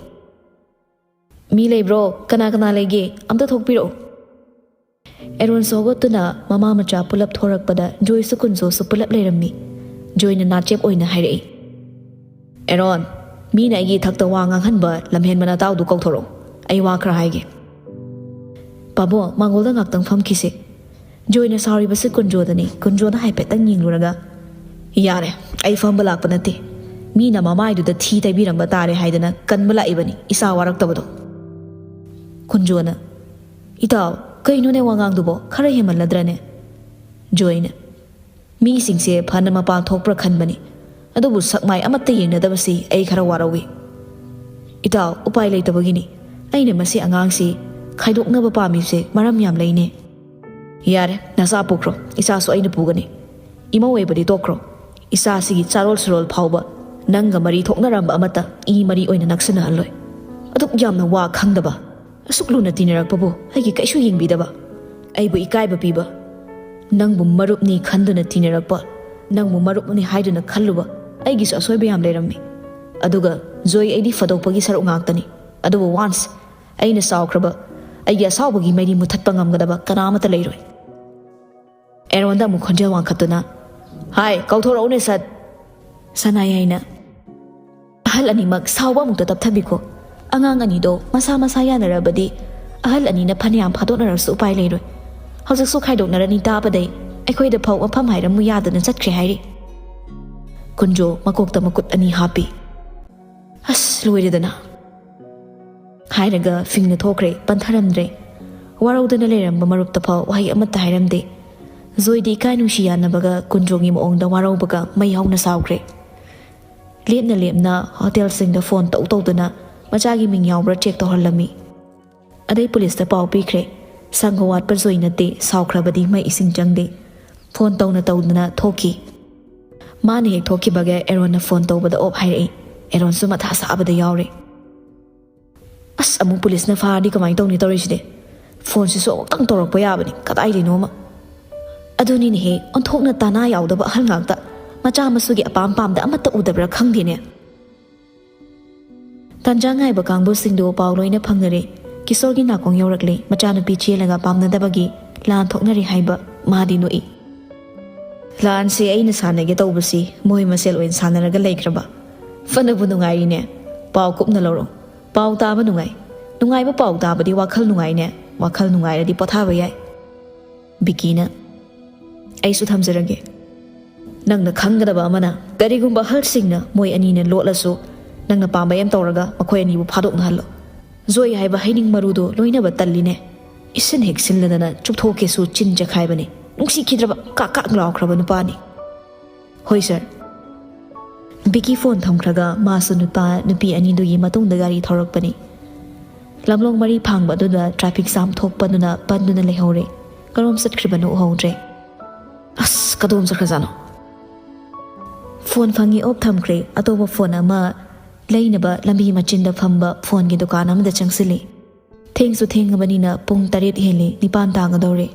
"ꯃꯤ ꯂꯩꯕ꯭ꯔꯣ? ꯀꯅꯥ ꯀꯅꯥ ꯂꯩꯒꯦ? ꯑꯝꯇ ꯊꯣꯛꯄꯤꯔꯛꯑꯣ꯫" ꯑꯦꯔꯣꯟꯁꯨ ꯍꯧꯒꯠꯇꯨꯅ ꯃꯃꯥ ꯃꯆꯥ ꯄꯨꯂꯞ ꯊꯣꯔꯛꯄꯗ ꯖꯣꯏꯁꯨ ꯀꯨꯟꯖꯣꯁꯨ ꯄꯨꯂꯞ ꯂꯩꯔꯝꯃꯤ꯫ ꯖꯣꯏꯅ ꯅꯥꯆꯦꯞ ꯑꯣꯏꯅ ꯍꯥꯏꯔꯛꯏ, "ꯑꯦꯔꯣꯟ, ꯃꯤꯅ ꯑꯩꯒꯤ ꯏꯊꯛꯇ ꯋꯥ ꯉꯥꯡꯍꯟꯕ ꯂꯝꯍꯦꯟꯕ ꯅꯇꯥꯎꯗꯨ ꯀꯧꯊꯣꯔꯛꯎ꯫ ꯑꯩ ꯋꯥ ꯈꯔ ꯍꯥꯏꯒꯦ꯫" "ꯄꯥꯕꯣ, ꯃꯥꯡꯒꯣꯜꯗ ꯉꯥꯛꯇꯪ ꯐꯝꯈꯤꯁꯦ꯫" ꯖꯣꯏꯅ ꯁꯥꯎꯔꯤꯕꯁꯤ ꯀꯨꯟꯖꯣꯗꯅꯤ꯫ ꯀꯨꯟꯖꯣꯅ ꯍꯥꯏꯐꯦꯠꯇꯪ ꯌꯦꯡꯂꯨꯔꯒ, "ꯌꯥꯔꯦ, ꯑꯩ ꯐꯝꯕ ꯂꯥꯛꯄ ꯅꯠꯇꯦ꯫ ꯃꯤꯅ ꯃꯃꯥꯏꯗꯨꯗ ꯊꯤ ꯇꯩꯕꯤꯔꯝꯕ ꯇꯥꯔꯦ ꯍꯥꯏꯗꯅ ꯀꯟꯕ ꯂꯥꯛꯏꯕꯅꯤ, ꯏꯆꯥ ꯋꯥꯔꯛꯇꯕꯗꯣ꯫" ꯀꯨꯟꯖꯣꯅ, "ꯏꯇꯥꯎ, ꯀꯩꯅꯣꯅꯦ ꯋꯥꯉꯥꯡꯗꯨꯕꯣ? ꯈꯔ ꯍꯦꯟꯃꯜꯂꯗ꯭ꯔꯅꯦ?" ꯖꯣꯏꯅ, "ꯃꯤꯁꯤꯡꯁꯦ ꯐꯅ ꯃꯄꯥꯟ ꯊꯣꯛꯄ꯭ꯔꯥ ꯈꯟꯕꯅꯤ, ꯑꯗꯨꯕꯨ ꯁꯛꯃꯥꯏ ꯑꯃꯠꯇ ꯌꯦꯡꯅꯗꯕꯁꯤ ꯑꯩ ꯈꯔ ꯋꯥꯔꯧꯏ꯫ ꯏꯇꯥꯎ, ꯎꯄꯥꯏ ꯂꯩꯇꯕꯒꯤꯅꯤ꯫ ꯑꯩꯅ ꯃꯁꯤ ꯑꯉꯥꯡꯁꯤ ꯈꯥꯏꯗꯣꯛꯅꯕ ꯄꯥꯝꯃꯤꯕꯁꯦ ꯃꯔꯝ ꯌꯥꯝ ꯂꯩꯅꯦ꯫" "ꯌꯥꯔꯦ, ꯅꯆꯥ ꯄꯨꯈ꯭ꯔꯣ, ꯏꯆꯥꯁꯨ ꯑꯩꯅ ꯄꯨꯒꯅꯤ꯫ ꯏꯃꯧ ꯑꯣꯏꯕꯗꯤ ꯇꯣꯛꯈ꯭ꯔꯣ, ꯏꯆꯥꯁꯤꯒꯤ ꯆꯥꯔꯣꯜ ꯁꯨꯔꯣꯜ ꯐꯥꯎꯕ ꯅꯪꯒ ꯃꯔꯤ ꯊꯣꯛꯅꯔꯝꯕ ꯑꯃꯠꯇ ꯏ ꯃꯔꯤ ꯑꯣꯏꯅ ꯅꯛꯁꯤꯟꯅꯍꯜꯂꯣꯏ꯫ ꯑꯗꯨꯛ ꯌꯥꯝꯅ ꯋꯥ ꯈꯪꯗꯕ, ꯑꯁꯨꯛ ꯂꯨꯅ ꯇꯤꯟꯅꯔꯛꯄꯕꯨ ꯑꯩꯒꯤ ꯀꯩꯁꯨ ꯌꯦꯡꯕꯤꯗꯕ, ꯑꯩꯕꯨ ꯏꯀꯥꯏꯕ ꯄꯤꯕ, ꯅꯪꯕꯨ ꯃꯔꯨꯞꯅꯤ ꯈꯟꯗꯨꯅ ꯇꯤꯟꯅꯔꯛꯄ, ꯅꯪꯕꯨ ꯃꯔꯨꯞꯅꯤ ꯍꯥꯏꯗꯨꯅ ꯈꯜꯂꯨꯕ ꯑꯩꯒꯤꯁꯨ ꯑꯁꯣꯏꯕ ꯌꯥꯝ ꯂꯩꯔꯝꯃꯤ꯫ ꯑꯗꯨꯒ ꯖꯣꯏ, ꯑꯩꯗꯤ ꯐꯥꯗꯣꯛꯄꯒꯤ ꯁꯔꯨꯛ ꯉꯥꯛꯇꯅꯤ꯫ ꯑꯗꯨꯕꯨ once ꯑꯩꯅ ꯁꯥꯎꯈ꯭ꯔꯕ, ꯑꯩꯒꯤ ꯑꯁꯥꯎꯕꯒꯤ ꯃꯩꯔꯤ ꯃꯨꯊꯠꯄ ꯉꯝꯒꯗꯕ ꯀꯅꯥ ꯑꯃꯠꯇ ꯂꯩꯔꯣꯏ꯫" ꯑꯦꯔꯣꯟꯗ ꯑꯃꯨꯛ ꯈꯣꯟꯖꯦꯜ ꯋꯥꯡꯈꯠꯇꯨꯅ, "ꯍꯥꯏ, ꯀꯧꯊꯣꯔꯛꯎꯅꯦ ꯁꯠ!" ꯁꯅꯥꯌꯥꯏꯅ, "ꯑꯍꯜ ꯑꯅꯤꯃꯛ ꯁꯥꯎꯕ ꯑꯃꯨꯛꯇ ꯇꯞꯊꯕꯤꯈꯣ꯫ ꯑꯉꯥꯡ ꯑꯅꯤꯗꯣ ꯃꯁꯥ ꯃꯁꯥ ꯌꯥꯅꯔꯕꯗꯤ ꯑꯍꯜ ꯑꯅꯤꯅ ꯐꯅꯌꯥꯝ ꯐꯥꯗꯣꯛꯅꯔꯁꯨ ꯎꯄꯥꯏ ꯂꯩꯔꯣꯏ꯫ ꯍꯧꯖꯤꯛꯁꯨ ꯈꯥꯏꯗꯣꯛꯅꯔꯅꯤ ꯇꯥꯕꯗꯩ ꯑꯩꯈꯣꯏꯗ ꯐꯥꯎ ꯃꯐꯝ ꯍꯥꯏꯔꯝꯃꯨ ꯌꯥꯗꯅ ꯆꯠꯈ꯭ꯔꯦ ꯍꯥꯏꯔꯤ꯫" ꯀꯨꯟꯖꯣ ꯃꯀꯣꯛꯇ ꯃꯈꯨꯠ ꯑꯅꯤ ꯍꯥꯞꯄꯤ꯫ "ꯑꯁ, ꯂꯣꯏꯔꯦꯗꯅ!" ꯍꯥꯏꯔꯒ ꯐꯤꯡꯅ ꯊꯣꯛꯈ꯭ꯔꯦ, ꯄꯟꯊꯔꯝꯗ꯭ꯔꯦ꯫ ꯋꯥꯔꯧꯗꯅ ꯂꯩꯔꯝꯕ ꯃꯔꯨꯞꯇ ꯐꯥꯎ ꯋꯥꯍꯩ ꯑꯃꯠꯇ ꯍꯥꯏꯔꯝꯗꯦ꯫ ꯖꯣꯏꯗꯤ ꯏꯀꯥꯏ ꯅꯨꯡꯁꯤ ꯌꯥꯅꯕꯒ ꯀꯨꯟꯖꯣꯒꯤ ꯃꯑꯣꯡꯗ ꯋꯥꯔꯧꯕꯒ ꯃꯩ ꯍꯧꯅ ꯁꯥꯎꯈ꯭ꯔꯦ꯫ ꯂꯦꯞꯅ ꯂꯦꯞꯅ ꯍꯣꯇꯦꯜꯁꯤꯡꯗ ꯐꯣꯟ ꯇꯧ ꯇꯧꯗꯨꯅ ꯃꯆꯥꯒꯤ ꯃꯤꯡ ꯌꯥꯎꯕ꯭ꯔꯥ ꯆꯦꯛ ꯇꯧꯍꯜꯂꯝꯃꯤ꯫ ꯑꯗꯩ ꯄꯨꯂꯤꯁꯇ ꯄꯥꯎ ꯄꯤꯈ꯭ꯔꯦ꯫ ꯁꯪꯒ ꯋꯥꯠꯄ ꯖꯣꯏ ꯅꯠꯇꯦ, ꯁꯥꯎꯈ꯭ꯔꯕꯗꯤ ꯃꯩ ꯏꯁꯤꯡ ꯆꯪꯗꯦ꯫ ꯐꯣꯟ ꯇꯧꯅ ꯇꯧꯗꯅ ꯊꯣꯛꯈꯤ꯫ ꯃꯥꯅ ꯍꯦꯛ ꯊꯣꯛꯈꯤꯕꯒ ꯑꯦꯔꯣꯟꯅ ꯐꯣꯟ ꯇꯧꯕꯗ ꯑꯣꯞ ꯍꯥꯏꯔꯛꯏ꯫ ꯑꯦꯔꯣꯟꯁꯨ ꯃꯊꯥ ꯁꯥꯕꯗ ꯌꯥꯎꯔꯦ꯫ ꯑꯁ, ꯑꯃꯨꯛ ꯄꯨꯂꯤꯁꯅ ꯐꯥꯔꯗꯤ ꯀꯃꯥꯏꯅ ꯇꯧꯅꯤ ꯇꯧꯔꯤꯁꯤꯗꯤ? ꯐꯣꯟꯁꯤꯁꯨ ꯑꯃꯨꯛꯇꯪ ꯇꯧꯔꯛꯄ ꯌꯥꯕꯅꯤ, ꯀꯗꯥꯏꯗꯩꯅꯣꯃ꯫ ꯑꯗꯨꯅꯤꯅꯦꯍꯦ, ꯑꯣꯟꯊꯣꯛꯅ ꯇꯥꯅꯥ ꯌꯥꯎꯗꯕ ꯑꯍꯜ ꯉꯥꯛꯇ꯫ ꯃꯆꯥ ꯃꯁꯨꯒꯤ ꯑꯄꯥꯝ ꯄꯥꯝꯗ ꯑꯃꯠꯇ ꯎꯗꯕ꯭ꯔꯥ ꯈꯪꯗꯦꯅꯦ꯫ ꯇꯥꯟꯖꯥ ꯉꯥꯏꯕ ꯀꯥꯡꯕꯨꯁꯤꯡꯗꯨ ꯄꯥꯎ ꯂꯣꯏꯅ ꯐꯪꯅꯔꯦ꯫ ꯀꯤꯁꯣꯔꯒꯤ ꯅꯥꯀꯣꯡ ꯌꯧꯔꯛꯂꯦ꯫ ꯃꯆꯥꯅꯨꯄꯤ ꯆꯦꯜꯂꯒ ꯄꯥꯝꯅꯗꯕꯒꯤ ꯂꯥꯟ ꯊꯣꯛꯅꯔꯦ ꯍꯥꯏꯕ ꯃꯥꯗꯤ ꯅꯣꯛꯏ꯫ ꯂꯥꯟꯁꯦ ꯑꯩꯅ ꯁꯥꯟꯅꯒꯦ ꯇꯧꯕꯁꯤ ꯃꯣꯏ ꯃꯁꯦꯜ ꯑꯣꯏꯅ ꯁꯥꯟꯅꯔꯒ ꯂꯩꯈ꯭ꯔꯕ꯫ ꯐꯅꯕꯨ ꯅꯨꯡꯉꯥꯏꯔꯤꯅꯦ꯫ ꯄꯥꯎ ꯀꯨꯞꯅ ꯂꯧꯔꯣ꯫ ꯄꯥꯎ ꯇꯥꯕ ꯅꯨꯡꯉꯥꯏ꯫ ꯅꯨꯡꯉꯥꯏꯕ ꯄꯥꯎ ꯇꯥꯕꯗꯤ ꯋꯥꯈꯜ ꯅꯨꯡꯉꯥꯏꯅꯦ꯫ ꯋꯥꯈꯜ ꯅꯨꯡꯉꯥꯏꯔꯗꯤ ꯄꯣꯊꯥꯕ ꯌꯥꯏ꯫ ꯕꯤꯀꯤꯅ, "ꯑꯩꯁꯨ ꯊꯝꯖꯔꯒꯦ꯫ ꯅꯪꯅ ꯈꯪꯒꯗꯕ ꯑꯃꯅ, ꯀꯔꯤꯒꯨꯝꯕ ꯑꯍꯜꯁꯤꯡꯅ ꯃꯣꯏ ꯑꯅꯤꯅ ꯂꯣꯠꯂꯁꯨ, ꯅꯪꯅ ꯄꯥꯝꯕ ꯌꯥꯝ ꯇꯧꯔꯒ ꯃꯈꯣꯏ ꯑꯅꯤꯕꯨ ꯐꯥꯗꯣꯛꯅꯍꯜꯂꯣ꯫ ꯖꯣꯏ ꯍꯥꯏꯕ ꯍꯩꯅꯤꯡ ꯃꯔꯨꯗꯨ ꯂꯣꯏꯅꯕ ꯇꯜꯂꯤꯅꯦ꯫ ꯏꯁꯤꯟ ꯍꯦꯛ ꯁꯤꯜꯂꯗꯅ ꯆꯨꯞꯊꯣꯛꯀꯦꯁꯨ ꯆꯤꯟ ꯆꯈꯥꯏꯕꯅꯤ꯫ ꯅꯨꯡꯁꯤ ꯈꯤꯗ꯭ꯔꯕ ꯀꯥꯛ ꯀꯥꯛ ꯂꯥꯎꯈ꯭ꯔꯕ ꯅꯨꯄꯥꯅꯤ꯫" "ꯍꯣꯏ ꯁꯥꯔ꯫" ꯕꯤꯀꯤ ꯐꯣꯟ ꯊꯝꯈ꯭ꯔꯒ ꯃꯥꯁꯨ ꯅꯨꯄꯥ ꯅꯨꯄꯤ ꯑꯅꯤꯗꯨꯒꯤ ꯃꯇꯨꯡꯗ ꯒꯥꯔꯤ ꯊꯧꯔꯛꯄꯅꯤ꯫ ꯂꯝꯂꯣꯡ ꯃꯔꯤ ꯐꯥꯡꯕ ꯑꯗꯨꯗ ꯇ꯭ꯔꯥꯐꯤꯛ ꯖꯥꯝ ꯊꯣꯛꯄꯗꯨꯅ ꯄꯟꯗꯨꯅ ꯂꯩꯍꯧꯔꯦ꯫ ꯀꯔꯣꯝ ꯆꯠꯈ꯭ꯔꯤꯕꯅꯣ ꯎꯍꯧꯗ꯭ꯔꯦ꯫ "ꯑꯁ, ꯀꯗꯣꯝ ꯆꯠꯈ꯭ꯔꯖꯥꯠꯅꯣ?" ꯐꯣꯟ ꯐꯪꯉꯤ ꯑꯣꯞ ꯊꯝꯈ꯭ꯔꯦ꯫ ꯑꯇꯣꯞꯄ ꯐꯣꯟ ꯑꯃ ꯂꯩꯅꯕ ꯂꯝꯕꯤ ꯃꯆꯤꯟꯗ ꯐꯝꯕ ꯐꯣꯟꯒꯤ ꯗꯨꯀꯥꯟ ꯑꯃꯗ ꯆꯪꯁꯤꯜꯂꯤ꯫ ꯊꯦꯡꯁꯨ ꯊꯦꯡꯉꯕꯅꯤꯅ ꯄꯨꯡ ꯇꯔꯦꯠ ꯍꯦꯜꯂꯤ, ꯅꯤꯄꯥꯟ ꯇꯥꯒꯗꯧꯔꯦ꯫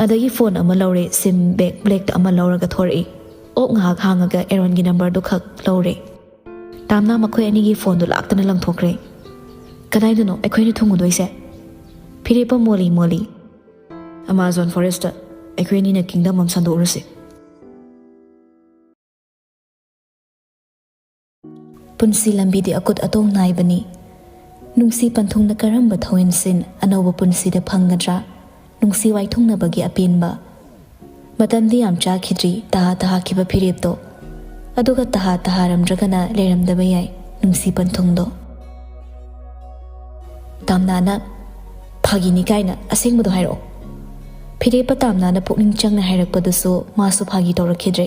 ꯑꯗꯒꯤ ꯐꯣꯟ ꯑꯃ ꯂꯧꯔꯦ, ꯁꯤꯝ ꯕꯦꯛ ꯕ꯭ꯂꯦꯛꯇ ꯑꯃ ꯂꯧꯔꯒ ꯊꯣꯔꯛꯏ꯫ ꯑꯣꯛ ꯉꯥꯏꯍꯥꯛ ꯍꯥꯡꯉꯒ ꯑꯦꯔꯣꯟꯒꯤ ꯅꯝꯕꯔꯗꯨ ꯈꯛ ꯂꯧꯔꯦ꯫ ꯇꯥꯝꯅꯥ ꯃꯈꯣꯏ ꯑꯅꯤꯒꯤ ꯐꯣꯟꯗꯨ ꯂꯥꯛꯇꯅ ꯂꯪꯊꯣꯛꯈ꯭ꯔꯦ꯫ "ꯀꯗꯥꯏꯗꯅꯣ ꯑꯩꯈꯣꯏꯅ ꯊꯨꯡꯉꯨꯗꯣꯏꯁꯦ?" "ꯐꯤꯔꯦꯞꯄ ꯃꯣꯂꯤ ꯃꯣꯂꯤ, ꯑꯃꯥꯖꯣꯟ ꯐꯣꯔꯦꯁꯇ꯫ ꯑꯩꯈꯣꯏ ꯑꯅꯤꯅ ꯀꯤꯡꯗꯝ ꯑꯃ ꯁꯟꯗꯣꯛꯎꯔꯁꯤ꯫" ꯄꯨꯟꯁꯤ ꯂꯝꯕꯤꯗꯤ ꯑꯀꯨꯠ ꯑꯇꯣꯡ ꯅꯥꯏꯕꯅꯤ꯫ ꯅꯨꯡꯁꯤ ꯄꯟꯊꯨꯡꯅ ꯀꯔꯝꯕ ꯊꯧꯑꯣꯏꯟꯁꯤꯟ ꯑꯅꯧꯕ ꯄꯨꯟꯁꯤꯗ ꯐꯪꯒꯗ꯭ꯔꯥ? ꯅꯨꯡꯁꯤ ꯋꯥꯏꯊꯨꯡꯅꯕꯒꯤ ꯑꯄꯦꯟꯕ꯫ ꯃꯇꯝꯗꯤ ꯌꯥꯝ ꯆꯥꯈꯤꯗ꯭ꯔꯤ ꯇꯍꯥ ꯇꯍꯥꯈꯤꯕ ꯐꯤꯔꯦꯞꯇꯣ꯫ ꯑꯗꯨꯒ ꯇꯍꯥ ꯇꯍꯥꯔꯝꯗ꯭ꯔꯒꯅ ꯂꯩꯔꯝꯗꯕ ꯌꯥꯏ ꯅꯨꯡꯁꯤ ꯄꯟꯊꯨꯡꯗꯣ꯫ ꯇꯥꯝꯅꯥꯅ, "ꯐꯥꯒꯤꯅꯤ ꯀꯥꯏꯅ, ꯑꯁꯦꯡꯕꯗꯣ ꯍꯥꯏꯔꯛꯑꯣ꯫" ꯐꯤꯔꯦꯞꯄ ꯇꯥꯝꯅꯥꯅ ꯄꯨꯛꯅꯤꯡ ꯆꯪꯅ ꯍꯥꯏꯔꯛꯄꯗꯨꯁꯨ ꯃꯥꯁꯨ ꯐꯥꯒꯤ ꯇꯧꯔꯛꯈꯤꯗ꯭ꯔꯦ꯫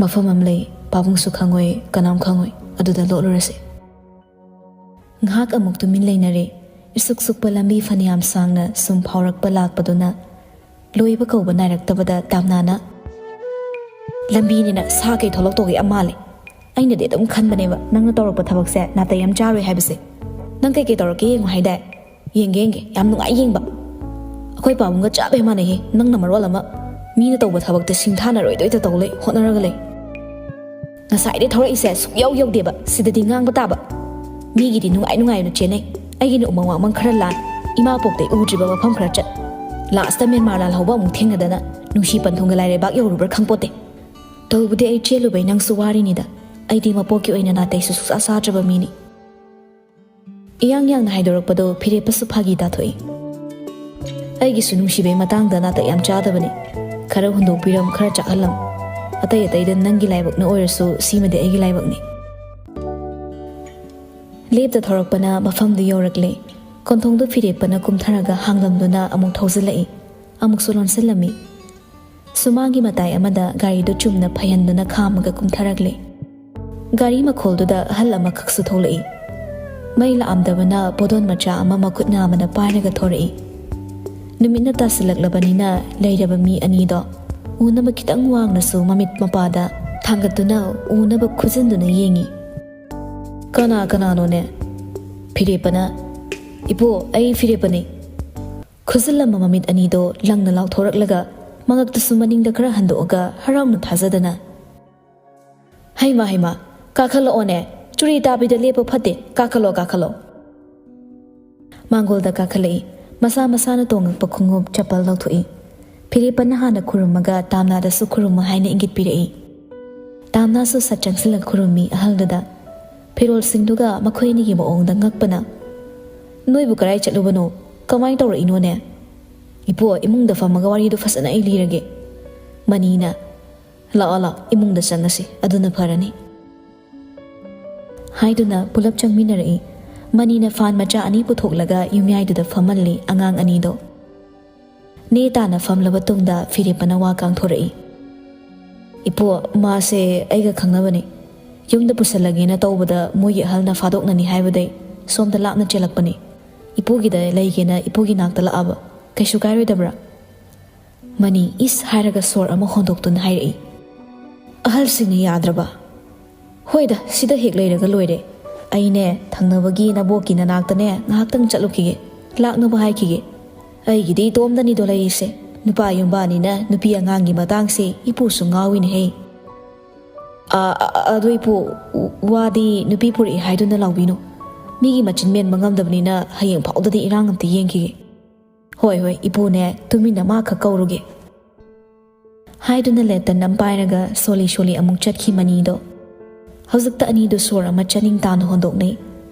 "ꯃꯐꯝ ꯑꯃ ꯂꯩ, ꯄꯥꯕꯨꯡꯁꯨ ꯈꯪꯉꯣꯏ, ꯀꯅꯥꯝ ꯈꯪꯉꯣꯏ, ꯑꯗꯨꯗ ꯂꯣꯠꯂꯨꯔꯁꯤ꯫" ꯉꯥꯏꯍꯥꯛ ꯑꯃꯨꯛ ꯇꯨꯃꯤꯟ ꯂꯩꯅꯔꯦ꯫ ꯏꯁꯨꯛ ꯁꯨꯛꯄ ꯂꯝꯕꯤ ꯐꯅꯌꯥꯝ ꯁꯥꯡꯅ ꯁꯨꯝ ꯐꯥꯎꯔꯛꯄ ꯂꯥꯛꯄꯗꯨꯅ ꯂꯣꯏꯕ ꯀꯧꯕ ꯅꯥꯏꯔꯛꯇꯕꯗ ꯇꯥꯝꯅꯥꯅ, "ꯂꯝꯕꯤꯅꯤꯅ ꯁꯥ ꯀꯩ ꯊꯣꯛꯂꯛꯇꯧꯒꯦ ꯑꯃ ꯃꯥꯜꯂꯦ꯫ ꯑꯩꯅꯗꯤ ꯑꯗꯨꯝ ꯈꯟꯕꯅꯦꯕ, ꯅꯪꯅ ꯇꯧꯔꯛꯄ ꯊꯕꯛꯁꯦ ꯅꯥꯇꯩ ꯌꯥꯝ ꯆꯥꯔꯣꯏ ꯍꯥꯏꯕꯁꯦ꯫ ꯅꯪ ꯀꯩꯀꯩ ꯇꯧꯔꯛꯀꯦ ꯌꯦꯡꯉꯨ ꯍꯥꯏꯗꯥꯏ? ꯌꯦꯡꯒꯦ, ꯌꯦꯡꯒꯦ, ꯌꯥꯝ ꯅꯨꯡꯉꯥꯏ ꯌꯦꯡꯕ꯫ ꯑꯩꯈꯣꯏ ꯄꯥꯕꯨꯡꯒ ꯆꯞ ꯍꯦꯛ ꯃꯥꯟꯅꯩꯍꯦ, ꯅꯪꯅ ꯃꯔꯣꯜ ꯑꯃ꯫ ꯃꯤꯅ ꯇꯧꯕ ꯊꯕꯛꯇ ꯁꯤꯡꯊꯥꯅꯔꯣꯏꯗꯣꯏꯗ ꯇꯧ ꯂꯩ, ꯍꯣꯠꯅꯔꯒ ꯂꯩ꯫ ꯉꯁꯥꯏꯗꯩ ꯊꯧꯔꯛꯏꯁꯦ ꯁꯨꯛꯌꯧ ꯌꯧꯗꯦꯕ, ꯁꯤꯗꯗꯤ ꯉꯥꯡꯕ ꯇꯥꯕ꯫ ꯃꯤꯒꯤꯗꯤ ꯅꯨꯡꯉꯥꯏ ꯅꯨꯡꯉꯥꯏꯅ ꯆꯦꯟꯅꯩ, ꯑꯩꯒꯤꯅ ꯎꯃꯪ ꯋꯥꯃꯪ ꯈꯔ ꯂꯥꯟ, ꯏꯃꯥ ꯄꯣꯛꯇꯩ ꯎꯗ꯭ꯔꯤꯕ ꯃꯐꯝ ꯈꯔ ꯆꯠ, ꯂꯥꯁꯇ ꯃꯦꯟꯃꯥꯔ ꯂꯥꯜꯍꯧꯕ ꯑꯃꯨꯛ ꯊꯦꯡꯅꯗꯅ ꯅꯨꯡꯁꯤ ꯄꯟꯊꯨꯡꯒ ꯂꯥꯏꯔꯩꯕꯥꯛ ꯌꯧꯔꯨꯕ꯭ꯔꯥ ꯈꯪꯄꯣꯠꯇꯦ꯫ ꯇꯧꯕꯗꯤ ꯑꯩ ꯆꯦꯜꯂꯨꯕꯩ ꯅꯪꯁꯨ ꯋꯥꯔꯤꯅꯤꯗ, ꯑꯩꯗꯤ ꯃꯄꯣꯛꯀꯤ ꯑꯣꯏꯅ ꯅꯥꯇꯩꯁꯨ ꯁꯨꯛꯆꯥ ꯆꯥꯗ꯭ꯔꯕ ꯃꯤꯅꯤ꯫ ꯏꯌꯥꯡ ꯌꯥꯡꯅ ꯍꯥꯏꯗꯣꯔꯛꯄꯗꯣ ꯐꯤꯔꯦꯞꯄꯁꯨ ꯐꯥꯒꯤ ꯇꯥꯊꯣꯛꯏ꯫ ꯑꯩꯒꯤꯁꯨ ꯅꯨꯡꯁꯤꯕꯩ ꯃꯇꯥꯡꯗ ꯅꯥꯇꯩ ꯌꯥꯝ ꯆꯥꯗꯕꯅꯤ꯫ ꯈꯔ ꯍꯨꯟꯗꯣꯛꯄꯤꯔꯝ, ꯈꯔ ꯆꯥꯛꯍꯜꯂꯝ꯫ ꯑꯇꯩ ꯑꯇꯩꯗ ꯅꯪꯒꯤ ꯂꯥꯏꯕꯛꯅ ꯑꯣꯏꯔꯁꯨ ꯁꯤꯃꯗꯤ ꯑꯩꯒꯤ ꯂꯥꯏꯕꯛꯅꯤ꯫ ꯂꯦꯞꯇ ꯊꯧꯔꯛꯄꯅ ꯃꯐꯝꯗꯨ ꯌꯧꯔꯛꯂꯦ꯫ ꯀꯣꯟꯊꯣꯡꯗꯨ ꯐꯤꯔꯦꯞꯄꯅ ꯀꯨꯝꯊꯔꯒ ꯍꯥꯡꯂꯝꯗꯨꯅ ꯑꯃꯨꯛ ꯊꯧꯖꯤꯜꯂꯛꯏ꯫ ꯑꯃꯨꯛꯁꯨ ꯂꯣꯟꯁꯤꯜꯂꯝꯃꯤ꯫ ꯁꯨꯃꯥꯡꯒꯤ ꯃꯇꯥꯏ ꯑꯃꯗ ꯒꯥꯔꯤꯗꯨ ꯆꯨꯝꯅ ꯐꯩꯍꯟꯗꯨꯅ ꯈꯥꯝꯃꯒ ꯀꯨꯝꯊꯔꯛꯂꯦ꯫ ꯒꯥꯔꯤ ꯃꯈꯣꯜꯗꯨꯗ ꯑꯍꯜ ꯑꯃꯈꯛꯁꯨ ꯊꯣꯛꯂꯛꯏ꯫ ꯃꯩ ꯂꯥꯛꯑꯝꯗꯕꯅ ꯄꯣꯗꯣꯟ ꯃꯆꯥ ꯑꯃ ꯃꯈꯨꯠ ꯅꯥꯝꯃꯅ ꯄꯥꯏꯔꯒ ꯊꯣꯔꯛꯏ꯫ ꯅꯨꯃꯤꯠꯅ ꯇꯥꯁꯤꯜꯂꯛꯂꯕꯅꯤꯅ ꯂꯩꯔꯕ ꯃꯤ ꯑꯅꯤꯗꯣ ꯎꯅꯕ ꯈꯤꯇꯪ ꯋꯥꯡꯅꯁꯨ ꯃꯃꯤꯠ ꯃꯄꯥꯗ ꯊꯥꯡꯒꯠꯇꯨꯅ ꯎꯅꯕ ꯈꯨꯖꯤꯟꯗꯨꯅ ꯌꯦꯡꯉꯤ꯫ "ꯀꯅꯥ ꯀꯅꯥꯅꯣꯅꯦ?" ꯐꯤꯔꯦꯞꯄꯅ, "ꯏꯄꯨ, ꯑꯩ ꯐꯤꯔꯦꯞꯄꯅꯤ꯫" ꯈꯨꯖꯤꯜꯂꯝꯕ ꯃꯃꯤꯠ ꯑꯅꯤꯗꯣ ꯂꯪꯅ ꯂꯥꯎꯊꯣꯔꯛꯂꯒ ꯃꯉꯛꯇꯨꯁꯨ ꯃꯅꯤꯡꯗ ꯈꯔ ꯍꯟꯗꯣꯛꯑꯒ ꯍꯔꯥꯎꯅ ꯊꯥꯖꯗꯅ, "ꯍꯩꯃꯥ, ꯍꯩꯃꯥ, ꯀꯥꯈꯠꯂꯛꯑꯣꯅꯦ꯫ ꯆꯨꯔꯤ ꯇꯥꯕꯤꯗ ꯂꯦꯞꯄ ꯐꯠꯇꯦ꯫ ꯀꯥꯈꯠꯂꯣ, ꯀꯥꯈꯠꯂꯣ꯫" ꯃꯥꯡꯒꯣꯜꯗ ꯀꯥꯈꯠꯂꯛꯏ꯫ ꯃꯁꯥ ꯃꯁꯥꯅ ꯇꯣꯡꯉꯛꯄ ꯈꯣꯡꯎꯞ ꯆꯄꯜ ꯂꯧꯊꯣꯛꯏ꯫ ꯐꯤꯔꯦꯞꯄꯅ ꯍꯥꯟꯅ ꯈꯨꯔꯨꯝꯃꯒ ꯇꯥꯝꯅꯥꯗꯁꯨ ꯈꯨꯔꯨꯝꯃꯨ ꯍꯥꯏꯅ ꯏꯪꯒꯤꯠ ꯄꯤꯔꯛꯏ꯫ ꯇꯥꯝꯅꯥꯁꯨ ꯁꯠ ꯆꯪꯁꯤꯜꯂꯒ ꯈꯨꯔꯨꯝꯃꯤ ꯑꯍꯜꯗꯨꯗ꯫ ꯐꯤꯔꯣꯜꯁꯤꯡꯗꯨꯒ ꯃꯈꯣꯏ ꯑꯅꯤꯒꯤ ꯃꯑꯣꯡꯗ ꯉꯛꯄꯅ, "ꯅꯣꯏꯕꯨ ꯀꯔꯥꯏ ꯆꯠꯂꯨꯕꯅꯣ? ꯀꯃꯥꯏ ꯇꯧꯔꯛꯏꯅꯣꯅꯦ?" "ꯏꯄꯨ, ꯏꯃꯨꯡꯗ ꯐꯝꯃꯒ ꯋꯥꯔꯤꯗꯨ ꯐꯖꯅ ꯑꯩ ꯂꯤꯔꯒꯦ꯫" ꯃꯅꯤꯅ, "ꯂꯥꯛꯑꯣ, ꯂꯥꯛꯑꯣ, ꯏꯃꯨꯡꯗ ꯆꯪꯉꯁꯤ, ꯑꯗꯨꯅ ꯐꯔꯅꯤ꯫" ꯍꯥꯏꯗꯨꯅ ꯄꯨꯂꯞ ꯆꯪꯃꯤꯟꯅꯔꯛꯏ꯫ ꯃꯅꯤꯅ ꯐꯥꯟ ꯃꯆꯥ ꯑꯅꯤ ꯄꯨꯊꯣꯛꯂꯒ ꯌꯨꯝꯌꯥꯏꯗꯨꯗ ꯐꯝꯍꯜꯂꯤ ꯑꯉꯥꯡ ꯑꯅꯤꯗꯣ꯫ ꯅꯦ ꯇꯥꯅ ꯐꯝꯂꯕ ꯇꯨꯡꯗ ꯐꯤꯔꯦꯞꯄꯅ ꯋꯥ ꯀꯥꯡꯊꯣꯔꯛꯏ꯫ "ꯏꯄꯨ, ꯃꯥꯁꯦ ꯑꯩꯒ ꯈꯪꯅꯕꯅꯤ꯫ ꯌꯨꯝꯗ ꯄꯨꯁꯜꯂꯒꯦꯅ ꯇꯧꯕꯗ ꯃꯣꯏꯒꯤ ꯑꯍꯜꯅ ꯐꯥꯗꯣꯛꯅꯅꯤ ꯍꯥꯏꯕꯗꯩ ꯁꯣꯝꯗ ꯂꯥꯞꯅ ꯆꯦꯜꯂꯛꯄꯅꯤ꯫ ꯏꯄꯨꯒꯤꯗ ꯂꯩꯒꯦꯅ ꯏꯄꯨꯒꯤ ꯅꯥꯛꯇ ꯂꯥꯛꯑꯕ꯫ ꯀꯩꯁꯨ ꯀꯥꯏꯔꯣꯏꯗꯕ꯭ꯔꯥ?" ꯃꯅꯤ ꯏꯁ ꯍꯥꯏꯔꯒ ꯁꯣꯔ ꯑꯃ ꯍꯣꯟꯗꯣꯛꯇꯨꯅ ꯍꯥꯏꯔꯛꯏ꯫ "ꯑꯍꯜꯁꯤꯡꯅ ꯌꯥꯗ꯭ꯔꯕ?" "ꯍꯣꯏꯗ, ꯁꯤꯗ ꯍꯦꯛ ꯂꯩꯔꯒ ꯂꯣꯏꯔꯦ꯫ ꯑꯩꯅꯦ, ꯊꯪꯅꯕꯒꯤ ꯅꯕꯣꯛꯀꯤ ꯅꯅꯥꯛꯇꯅꯦ ꯉꯥꯏꯍꯥꯛꯇꯪ ꯆꯠꯂꯨꯈꯤꯒꯦ, ꯂꯥꯛꯅꯕ ꯍꯥꯏꯈꯤꯒꯦ꯫ ꯑꯩꯒꯤꯗꯤ ꯏꯇꯣꯝꯗꯅꯤꯗꯣ ꯂꯩꯔꯤꯁꯦ꯫ ꯅꯨꯄꯥ ꯌꯨꯝꯕꯥꯅꯤꯅ ꯅꯨꯄꯤ ꯑꯉꯥꯡꯒꯤ ꯃꯇꯥꯡꯁꯦ ꯏꯄꯨꯁꯨ ꯉꯥꯎꯏꯅꯦꯍꯦ꯫ "ꯑ, ꯑ, ꯑ, ꯑꯗꯨ ꯏꯄꯨ, ꯋꯥꯗꯤ ꯅꯨꯄꯤ ꯄꯨꯔꯛꯏ ꯍꯥꯏꯗꯨꯅ ꯂꯥꯎꯕꯤꯅꯨ꯫ ꯃꯤꯒꯤ ꯃꯆꯤꯟ ꯃꯦꯟꯕ ꯉꯝꯗꯕꯅꯤꯅ ꯍꯌꯦꯡ ꯐꯥꯎꯗꯗꯤ ꯏꯔꯥꯡ ꯑꯝꯇ ꯌꯦꯡꯈꯤꯒꯦ꯫" "ꯍꯣꯏ, ꯍꯣꯏ, ꯏꯄꯨꯅꯦ, ꯇꯨꯃꯤꯟꯅ ꯃꯥ ꯈꯛ ꯀꯧꯔꯨꯒꯦ꯫" ꯍꯥꯏꯗꯨꯅ ꯂꯦꯇꯟ ꯑꯃ ꯄꯥꯏꯔꯒ ꯁꯣꯜꯂꯤ ꯁꯣꯜꯂꯤ ꯑꯃꯨꯛ ꯆꯠꯈꯤ ꯃꯅꯤꯗꯣ꯫ ꯍꯧꯖꯤꯛꯇ ꯑꯅꯤꯗꯨ ꯁꯣꯔ ꯑꯃ ꯆꯥꯅꯤꯡ ꯇꯥꯅ ꯍꯣꯟꯗꯣꯛꯅꯩ꯫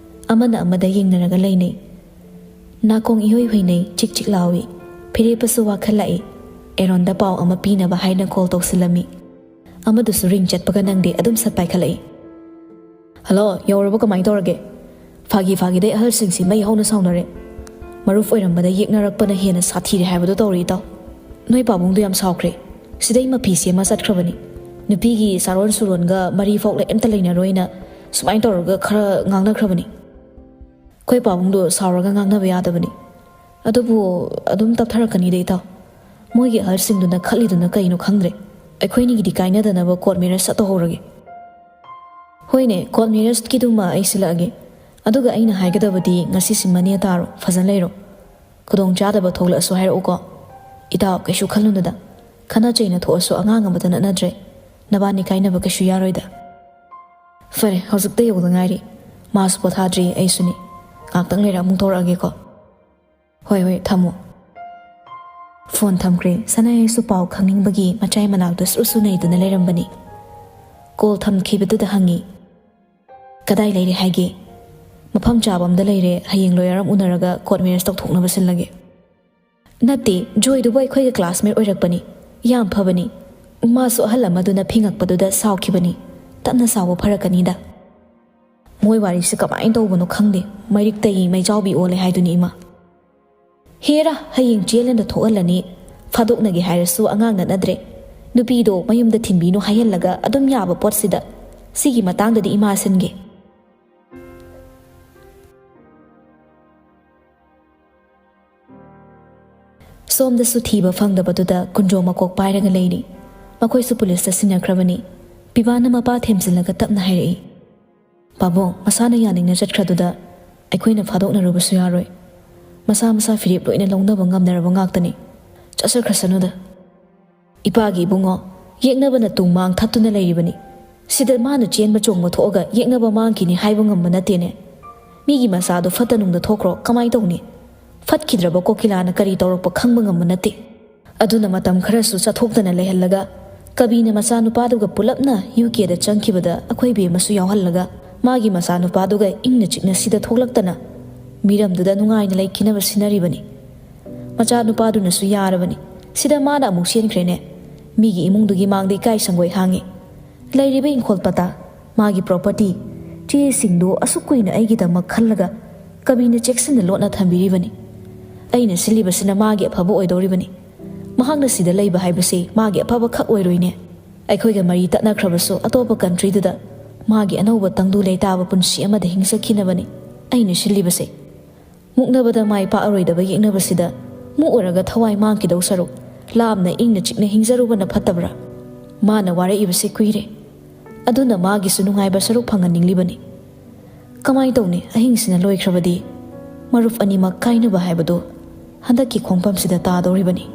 ꯑꯃꯅ ꯑꯃꯗ ꯌꯦꯡꯅꯔꯒ ꯂꯩꯅꯩ꯫ ꯅꯥꯀꯣꯡ ꯏꯍꯣꯏ ꯍꯣꯏꯅꯩ, ꯆꯤꯛ ꯆꯤꯛ ꯂꯥꯎꯏ꯫ ꯐꯤꯔꯦꯞꯄꯁꯨ ꯋꯥꯈꯠꯂꯛꯏ꯫ ꯑꯦꯔꯣꯟꯗ ꯄꯥꯎ ꯑꯃ ꯄꯤꯅꯕ ꯍꯥꯏꯅ ꯀꯣꯜ ꯇꯧꯁꯤꯜꯂꯝꯃꯤ꯫ ꯑꯃꯗꯨꯁꯨ ꯔꯤꯡ ꯆꯠꯄꯒ ꯅꯪꯗꯦ, ꯑꯗꯨꯝ ꯁꯠ ꯄꯥꯏꯈꯠꯂꯛꯏ꯫ "ꯍꯜꯂꯣ, ꯌꯧꯔꯕ? ꯀꯃꯥꯏꯅ ꯇꯧꯔꯒꯦ?" ꯐꯥꯒꯤ ꯐꯥꯒꯤꯗꯩ ꯑꯍꯜꯁꯤꯡꯁꯤ ꯃꯩ ꯍꯧꯅ ꯁꯥꯎꯅꯔꯦ꯫ ꯃꯔꯨꯞ ꯑꯣꯏꯔꯝꯕꯗ ꯌꯦꯛꯅꯔꯛꯄꯅ ꯍꯦꯟꯅ ꯁꯥꯊꯤꯔꯦ ꯍꯥꯏꯕꯗꯣ ꯇꯧꯔꯦ, ꯏꯇꯥꯎ꯫ ꯅꯣꯏ ꯄꯥꯕꯨꯡꯗꯣ ꯌꯥꯝ ꯁꯥꯎꯈ꯭ꯔꯦ꯫ ꯁꯤꯗꯩ ꯃꯐꯤ ꯁꯦꯝꯃ ꯆꯠꯈ꯭ꯔꯕꯅꯤ꯫ ꯅꯨꯄꯤꯒꯤ ꯆꯥꯔꯣꯟ ꯁꯨꯔꯣꯟꯒ ꯃꯔꯤ ꯐꯥꯎ ꯑꯝꯇ ꯂꯩꯅꯔꯣꯏꯅ ꯁꯨꯃꯥꯏꯅ ꯇꯧꯔꯒ ꯈꯔ ꯉꯥꯡꯅꯈ꯭ꯔꯕꯅꯤ꯫ ꯑꯩꯈꯣꯏ ꯄꯥꯕꯨꯡꯗꯣ ꯁꯥꯎꯔꯒ ꯉꯥꯡꯅꯕ ꯌꯥꯗꯕꯅꯤ꯫ ꯑꯗꯨꯕꯨ ꯑꯗꯨꯝ ꯇꯞꯊꯔꯛꯀꯅꯤꯗ, ꯏꯇꯥꯎ꯫ ꯃꯣꯏꯒꯤ ꯑꯍꯜꯁꯤꯡꯗꯨꯅ ꯈꯠꯂꯤꯗꯨꯅ ꯀꯩꯅꯣ ꯈꯪꯗ꯭ꯔꯦ꯫ ꯑꯩꯈꯣꯏꯅꯤꯒꯤꯗꯤ ꯀꯥꯏꯅꯗꯅꯕ ꯀꯣꯔꯠ ꯃꯦꯔꯦꯖ ꯁꯠ ꯇꯧꯍꯧꯔꯒꯦ꯫ ꯍꯣꯏꯅꯦ, ꯀꯣꯔꯠ ꯃꯦꯔꯦꯖꯀꯤꯗꯨꯃ ꯑꯩ ꯁꯤꯜꯂꯛꯑꯒꯦ꯫ ꯑꯗꯨꯒ ꯑꯩꯅ ꯍꯥꯏꯒꯗꯕꯗꯤ ꯉꯁꯤꯁꯤ ꯃꯅꯦ ꯇꯥꯔꯣ, ꯐꯖꯅ ꯂꯩꯔꯣ꯫ ꯈꯨꯗꯣꯡ ꯆꯥꯗꯕ ꯊꯣꯛꯂꯛꯑꯁꯨ ꯍꯥꯏꯔꯛꯎꯀꯣ꯫ ꯏꯇꯥꯎ, ꯀꯩꯁꯨ ꯈꯜꯂꯨꯅꯨꯗ꯫ ꯈꯠꯅ ꯆꯩꯅ ꯊꯣꯛꯑꯁꯨ ꯑꯉꯥꯡ ꯑꯃꯇ ꯅꯠꯅꯗ꯭ꯔꯦ꯫ ꯅꯕꯥꯅꯤ ꯀꯥꯏꯅꯕ ꯀꯩꯁꯨ ꯌꯥꯔꯣꯏꯗ꯫ ꯐꯔꯦ, ꯍꯧꯖꯤꯛꯇ ꯌꯧꯗ ꯉꯥꯏꯔꯤ꯫ ꯃꯥꯁꯨ ꯄꯣꯊꯥꯗ꯭ꯔꯤ, ꯑꯩꯁꯨꯅꯤ꯫ ꯉꯥꯛꯇꯪ ꯂꯩꯔ ꯑꯃꯨꯛ ꯇꯧꯔꯛꯑꯒꯦꯀꯣ꯫ ꯍꯣꯏ, ꯍꯣꯏ, ꯊꯝꯃꯣ꯫ ꯐꯣꯟ ꯊꯝꯈ꯭ꯔꯦ꯫ ꯁꯅꯥꯌꯥꯏꯁꯨ ꯄꯥꯎ ꯈꯪꯅꯤꯡꯕꯒꯤ ꯃꯆꯥꯏ ꯃꯅꯥꯛꯇ ꯁꯨꯔꯨ ꯁꯨꯔꯨ ꯅꯩꯗꯨꯅ ꯂꯩꯔꯝꯕꯅꯤ꯫ ꯀꯣꯜ ꯊꯝꯈꯤꯕꯗꯨꯗ ꯍꯪꯉꯤ, "ꯀꯗꯥꯏ ꯂꯩꯔꯦ ꯍꯥꯏꯒꯦ?" "ꯃꯐꯝ ꯆꯥꯕ ꯑꯝꯗ ꯂꯩꯔꯦ, ꯍꯌꯦꯡ ꯂꯣꯌꯔ ꯑꯃ ꯎꯅꯔꯒ ꯀꯣꯔꯠ ꯃꯦꯔꯦꯖ ꯇꯧꯊꯣꯛꯅꯕ ꯁꯤꯜꯂꯒꯦ꯫" "ꯅꯠꯇꯦ, ꯖꯣꯏꯗꯨꯕꯨ ꯑꯩꯈꯣꯏꯒ ꯀ꯭ꯂꯥꯁꯃꯦꯠ ꯑꯣꯏꯔꯛꯄꯅꯤ꯫ ꯌꯥꯝ ꯐꯕꯅꯤ꯫ ꯃꯥꯁꯨ ꯑꯍꯜ ꯑꯃꯗꯨꯅ ꯐꯤꯡꯉꯛꯄꯗꯨꯗ ꯁꯥꯎꯈꯤꯕꯅꯤ꯫ ꯇꯞꯅ ꯁꯥꯎꯕ ꯐꯔꯛꯀꯅꯤꯗ꯫" ꯃꯣꯏ ꯋꯥꯔꯤꯁꯦ ꯀꯃꯥꯏꯅ ꯇꯧꯕꯅꯣ ꯈꯪꯗꯦ꯫ ꯃꯩꯔꯤꯛꯇꯒꯤ ꯃꯩꯖꯥꯎꯕꯤ ꯑꯣꯜꯂꯦ ꯍꯥꯏꯗꯨꯅꯤ ꯏꯃꯥ꯫ ꯍꯦꯔꯥ, ꯍꯌꯦꯡ ꯆꯦꯜꯂꯦꯅ ꯊꯣꯛꯍꯜꯂꯅꯤ꯫ ꯐꯥꯗꯣꯛꯅꯒꯦ ꯍꯥꯏꯔꯁꯨ ꯑꯉꯥꯡ ꯅꯠꯅꯗ꯭ꯔꯦ꯫ ꯅꯨꯄꯤꯗꯣ ꯃꯌꯨꯝꯗ ꯊꯤꯟꯕꯤꯅꯨ ꯍꯥꯏꯍꯜꯂꯒ ꯑꯗꯨꯝ ꯌꯥꯕ ꯄꯣꯠꯁꯤꯗ꯫ ꯁꯤꯒꯤ ꯃꯇꯥꯡꯗꯗꯤ ꯏꯃꯥ ꯁꯤꯟꯒꯦ꯫ ꯁꯣꯝꯗꯁꯨ ꯊꯤꯕ ꯐꯪꯗꯕꯗꯨꯗ ꯀꯨꯟꯗ꯭ꯔꯣ ꯃꯀꯣꯛ ꯄꯥꯏꯔꯒ ꯂꯩꯔꯤ꯫ ꯃꯈꯣꯏꯁꯨ ꯄꯨꯂꯤꯁꯇ ꯁꯤꯟꯅꯈ꯭ꯔꯕꯅꯤ꯫ ꯄꯤꯕꯥꯅ ꯃꯄꯥ ꯊꯦꯝꯖꯤꯜꯂꯒ ꯇꯞꯅ ꯍꯥꯏꯔꯛꯏ, "ꯄꯥꯕꯨꯡ, ꯃꯁꯥꯅ ꯌꯥꯅꯤꯡꯅ ꯆꯠꯈ꯭ꯔꯗꯨꯗ ꯑꯩꯈꯣꯏꯅ ꯐꯥꯗꯣꯛꯅꯔꯨꯕꯁꯨ ꯌꯥꯔꯣꯏ꯫ ꯃꯁꯥ ꯃꯁꯥ ꯐꯤꯔꯦꯞ ꯂꯣꯏꯅ ꯂꯧꯅꯕ ꯉꯝꯅꯔꯕ ꯉꯥꯛꯇꯅꯤ꯫ ꯆꯠꯆꯈ꯭ꯔꯁꯅꯨꯗ꯫" "ꯏꯄꯥꯒꯤ ꯏꯕꯨꯡꯉꯣ, ꯌꯦꯛꯅꯕꯅ ꯇꯨꯡ ꯃꯥꯡ ꯊꯠꯇꯨꯅ ꯂꯩꯔꯤꯕꯅꯤ꯫ ꯁꯤꯗ ꯃꯥꯅ ꯆꯦꯟꯕ ꯆꯣꯡꯕ ꯊꯣꯛꯑꯒ ꯌꯦꯛꯅꯕ ꯃꯥꯡꯈꯤꯅꯤ ꯍꯥꯏꯕ ꯉꯝꯕ ꯅꯠꯇꯦꯅꯦ꯫ ꯃꯤꯒꯤ ꯃꯆꯥꯗꯣ ꯐꯠꯇ ꯅꯨꯡꯗ ꯊꯣꯛꯈ꯭ꯔꯣ, ꯀꯃꯥꯏ ꯇꯧꯅꯤ? ꯐꯠꯈꯤꯗ꯭ꯔꯕ ꯀꯣꯀꯤꯂꯥꯅ ꯀꯔꯤ ꯇꯧꯔꯛꯄ ꯈꯪꯕ ꯉꯝꯕ ꯅꯠꯇꯦ꯫" ꯑꯗꯨꯅ ꯃꯇꯝ ꯈꯔꯁꯨ ꯆꯠꯊꯣꯛꯇꯅ ꯂꯩꯍꯜꯂꯒ ꯀꯕꯤꯅ ꯃꯆꯥꯅꯨꯄꯥꯗꯨꯒ ꯄꯨꯂꯞꯅ ꯌꯨ ꯀꯦꯗ ꯆꯪꯈꯤꯕꯗ ꯑꯩꯈꯣꯏ ꯕꯦꯝꯃꯁꯨ ꯌꯥꯎꯍꯜꯂꯒ ꯃꯥꯒꯤ ꯃꯆꯥꯅꯨꯄꯥꯗꯨꯒ ꯏꯪꯅ ꯆꯤꯛꯅ ꯁꯤꯗ ꯊꯣꯛꯂꯛꯇꯅ ꯃꯤꯔꯝꯗꯨꯗ ꯅꯨꯡꯉꯥꯏꯅ ꯂꯩꯈꯤꯅꯕ ꯁꯤꯟꯅꯔꯤꯕꯅꯤ꯫ ꯃꯆꯥꯅꯨꯄꯥꯗꯨꯅꯁꯨ ꯌꯥꯔꯕꯅꯤ꯫ ꯁꯤꯗ ꯃꯥꯅ ꯑꯃꯨꯛ ꯆꯦꯟꯈ꯭ꯔꯦꯅꯦ꯫ ꯃꯤꯒꯤ ꯏꯃꯨꯡꯗꯨꯒꯤ ꯃꯥꯡꯗ ꯏꯀꯥꯏ ꯁꯪꯒꯣꯏ ꯍꯥꯡꯉꯤ꯫ ꯂꯩꯔꯤꯕ ꯏꯪꯈꯣꯜ ꯄꯇꯥ, ꯃꯥꯒꯤ ꯄ꯭ꯔꯣꯄꯔꯇꯤ, ꯆꯦꯁꯤꯡꯗꯨ ꯑꯁꯨꯛ ꯀꯨꯏꯅ ꯑꯩꯒꯤꯗꯃꯛ ꯈꯜꯂꯒ ꯀꯕꯤꯅ ꯆꯦꯛꯁꯤꯟꯅ ꯂꯣꯠꯅ ꯊꯝꯕꯤꯔꯤꯕꯅꯤ꯫ ꯑꯩꯅ ꯁꯤꯜꯂꯤꯕꯁꯤꯅ ꯃꯥꯒꯤ ꯑꯐꯕ ꯑꯣꯏꯗꯧꯔꯤꯕꯅꯤ꯫ ꯃꯍꯥꯛꯅ ꯁꯤꯗ ꯂꯩꯕ ꯍꯥꯏꯕꯁꯤ ꯃꯥꯒꯤ ꯑꯐꯕ ꯈꯛ ꯑꯣꯏꯔꯣꯏꯅꯦ꯫ ꯑꯩꯈꯣꯏꯒ ꯃꯔꯤ ꯇꯠꯅꯈ꯭ꯔꯕꯁꯨ ꯑꯇꯣꯞꯄ ꯀꯟꯇ꯭ꯔꯤꯗꯨꯗ ꯃꯥꯒꯤ ꯑꯅꯧꯕ ꯇꯪꯗꯨ ꯂꯩꯇꯥꯕ ꯄꯨꯟꯁꯤ ꯑꯃꯗ ꯍꯤꯡꯆꯠꯈꯤꯅꯕꯅꯤ ꯑꯩꯅ ꯁꯤꯜꯂꯤꯕꯁꯦ꯫ ꯃꯨꯛꯅꯕꯗ ꯃꯥꯏ ꯄꯥꯛꯑꯔꯣꯏꯗꯕ ꯌꯦꯛꯅꯕꯁꯤꯗ ꯃꯨꯛꯎꯔꯒ ꯊꯋꯥꯏ ꯃꯥꯡꯈꯤꯗꯧ ꯁꯔꯨꯛ ꯂꯥꯞꯅ ꯏꯪꯅ ꯆꯤꯛꯅ ꯍꯤꯡꯖꯔꯨꯕꯅ ꯐꯠꯇꯕ꯭ꯔꯥ? ꯃꯥꯅ ꯋꯥꯔꯛꯏꯕꯁꯤ ꯀꯨꯏꯔꯦ꯫ ꯑꯗꯨꯅ ꯃꯥꯒꯤꯁꯨ ꯅꯨꯡꯉꯥꯏꯕ ꯁꯔꯨꯛ ꯐꯪꯍꯟꯅꯤꯡꯂꯤꯕꯅꯤ꯫ ꯀꯃꯥꯏ ꯇꯧꯅꯤ? ꯑꯍꯤꯡꯁꯤꯅ ꯂꯣꯏꯈ꯭ꯔꯕꯗꯤ ꯃꯔꯨꯞ ꯑꯅꯤꯃꯛ ꯀꯥꯏꯅꯕ ꯍꯥꯏꯕꯗꯨ ꯍꯟꯗꯛꯀꯤ ꯈꯣꯡꯐꯝꯁꯤꯗ ꯇꯥꯗꯧꯔꯤꯕꯅꯤ꯫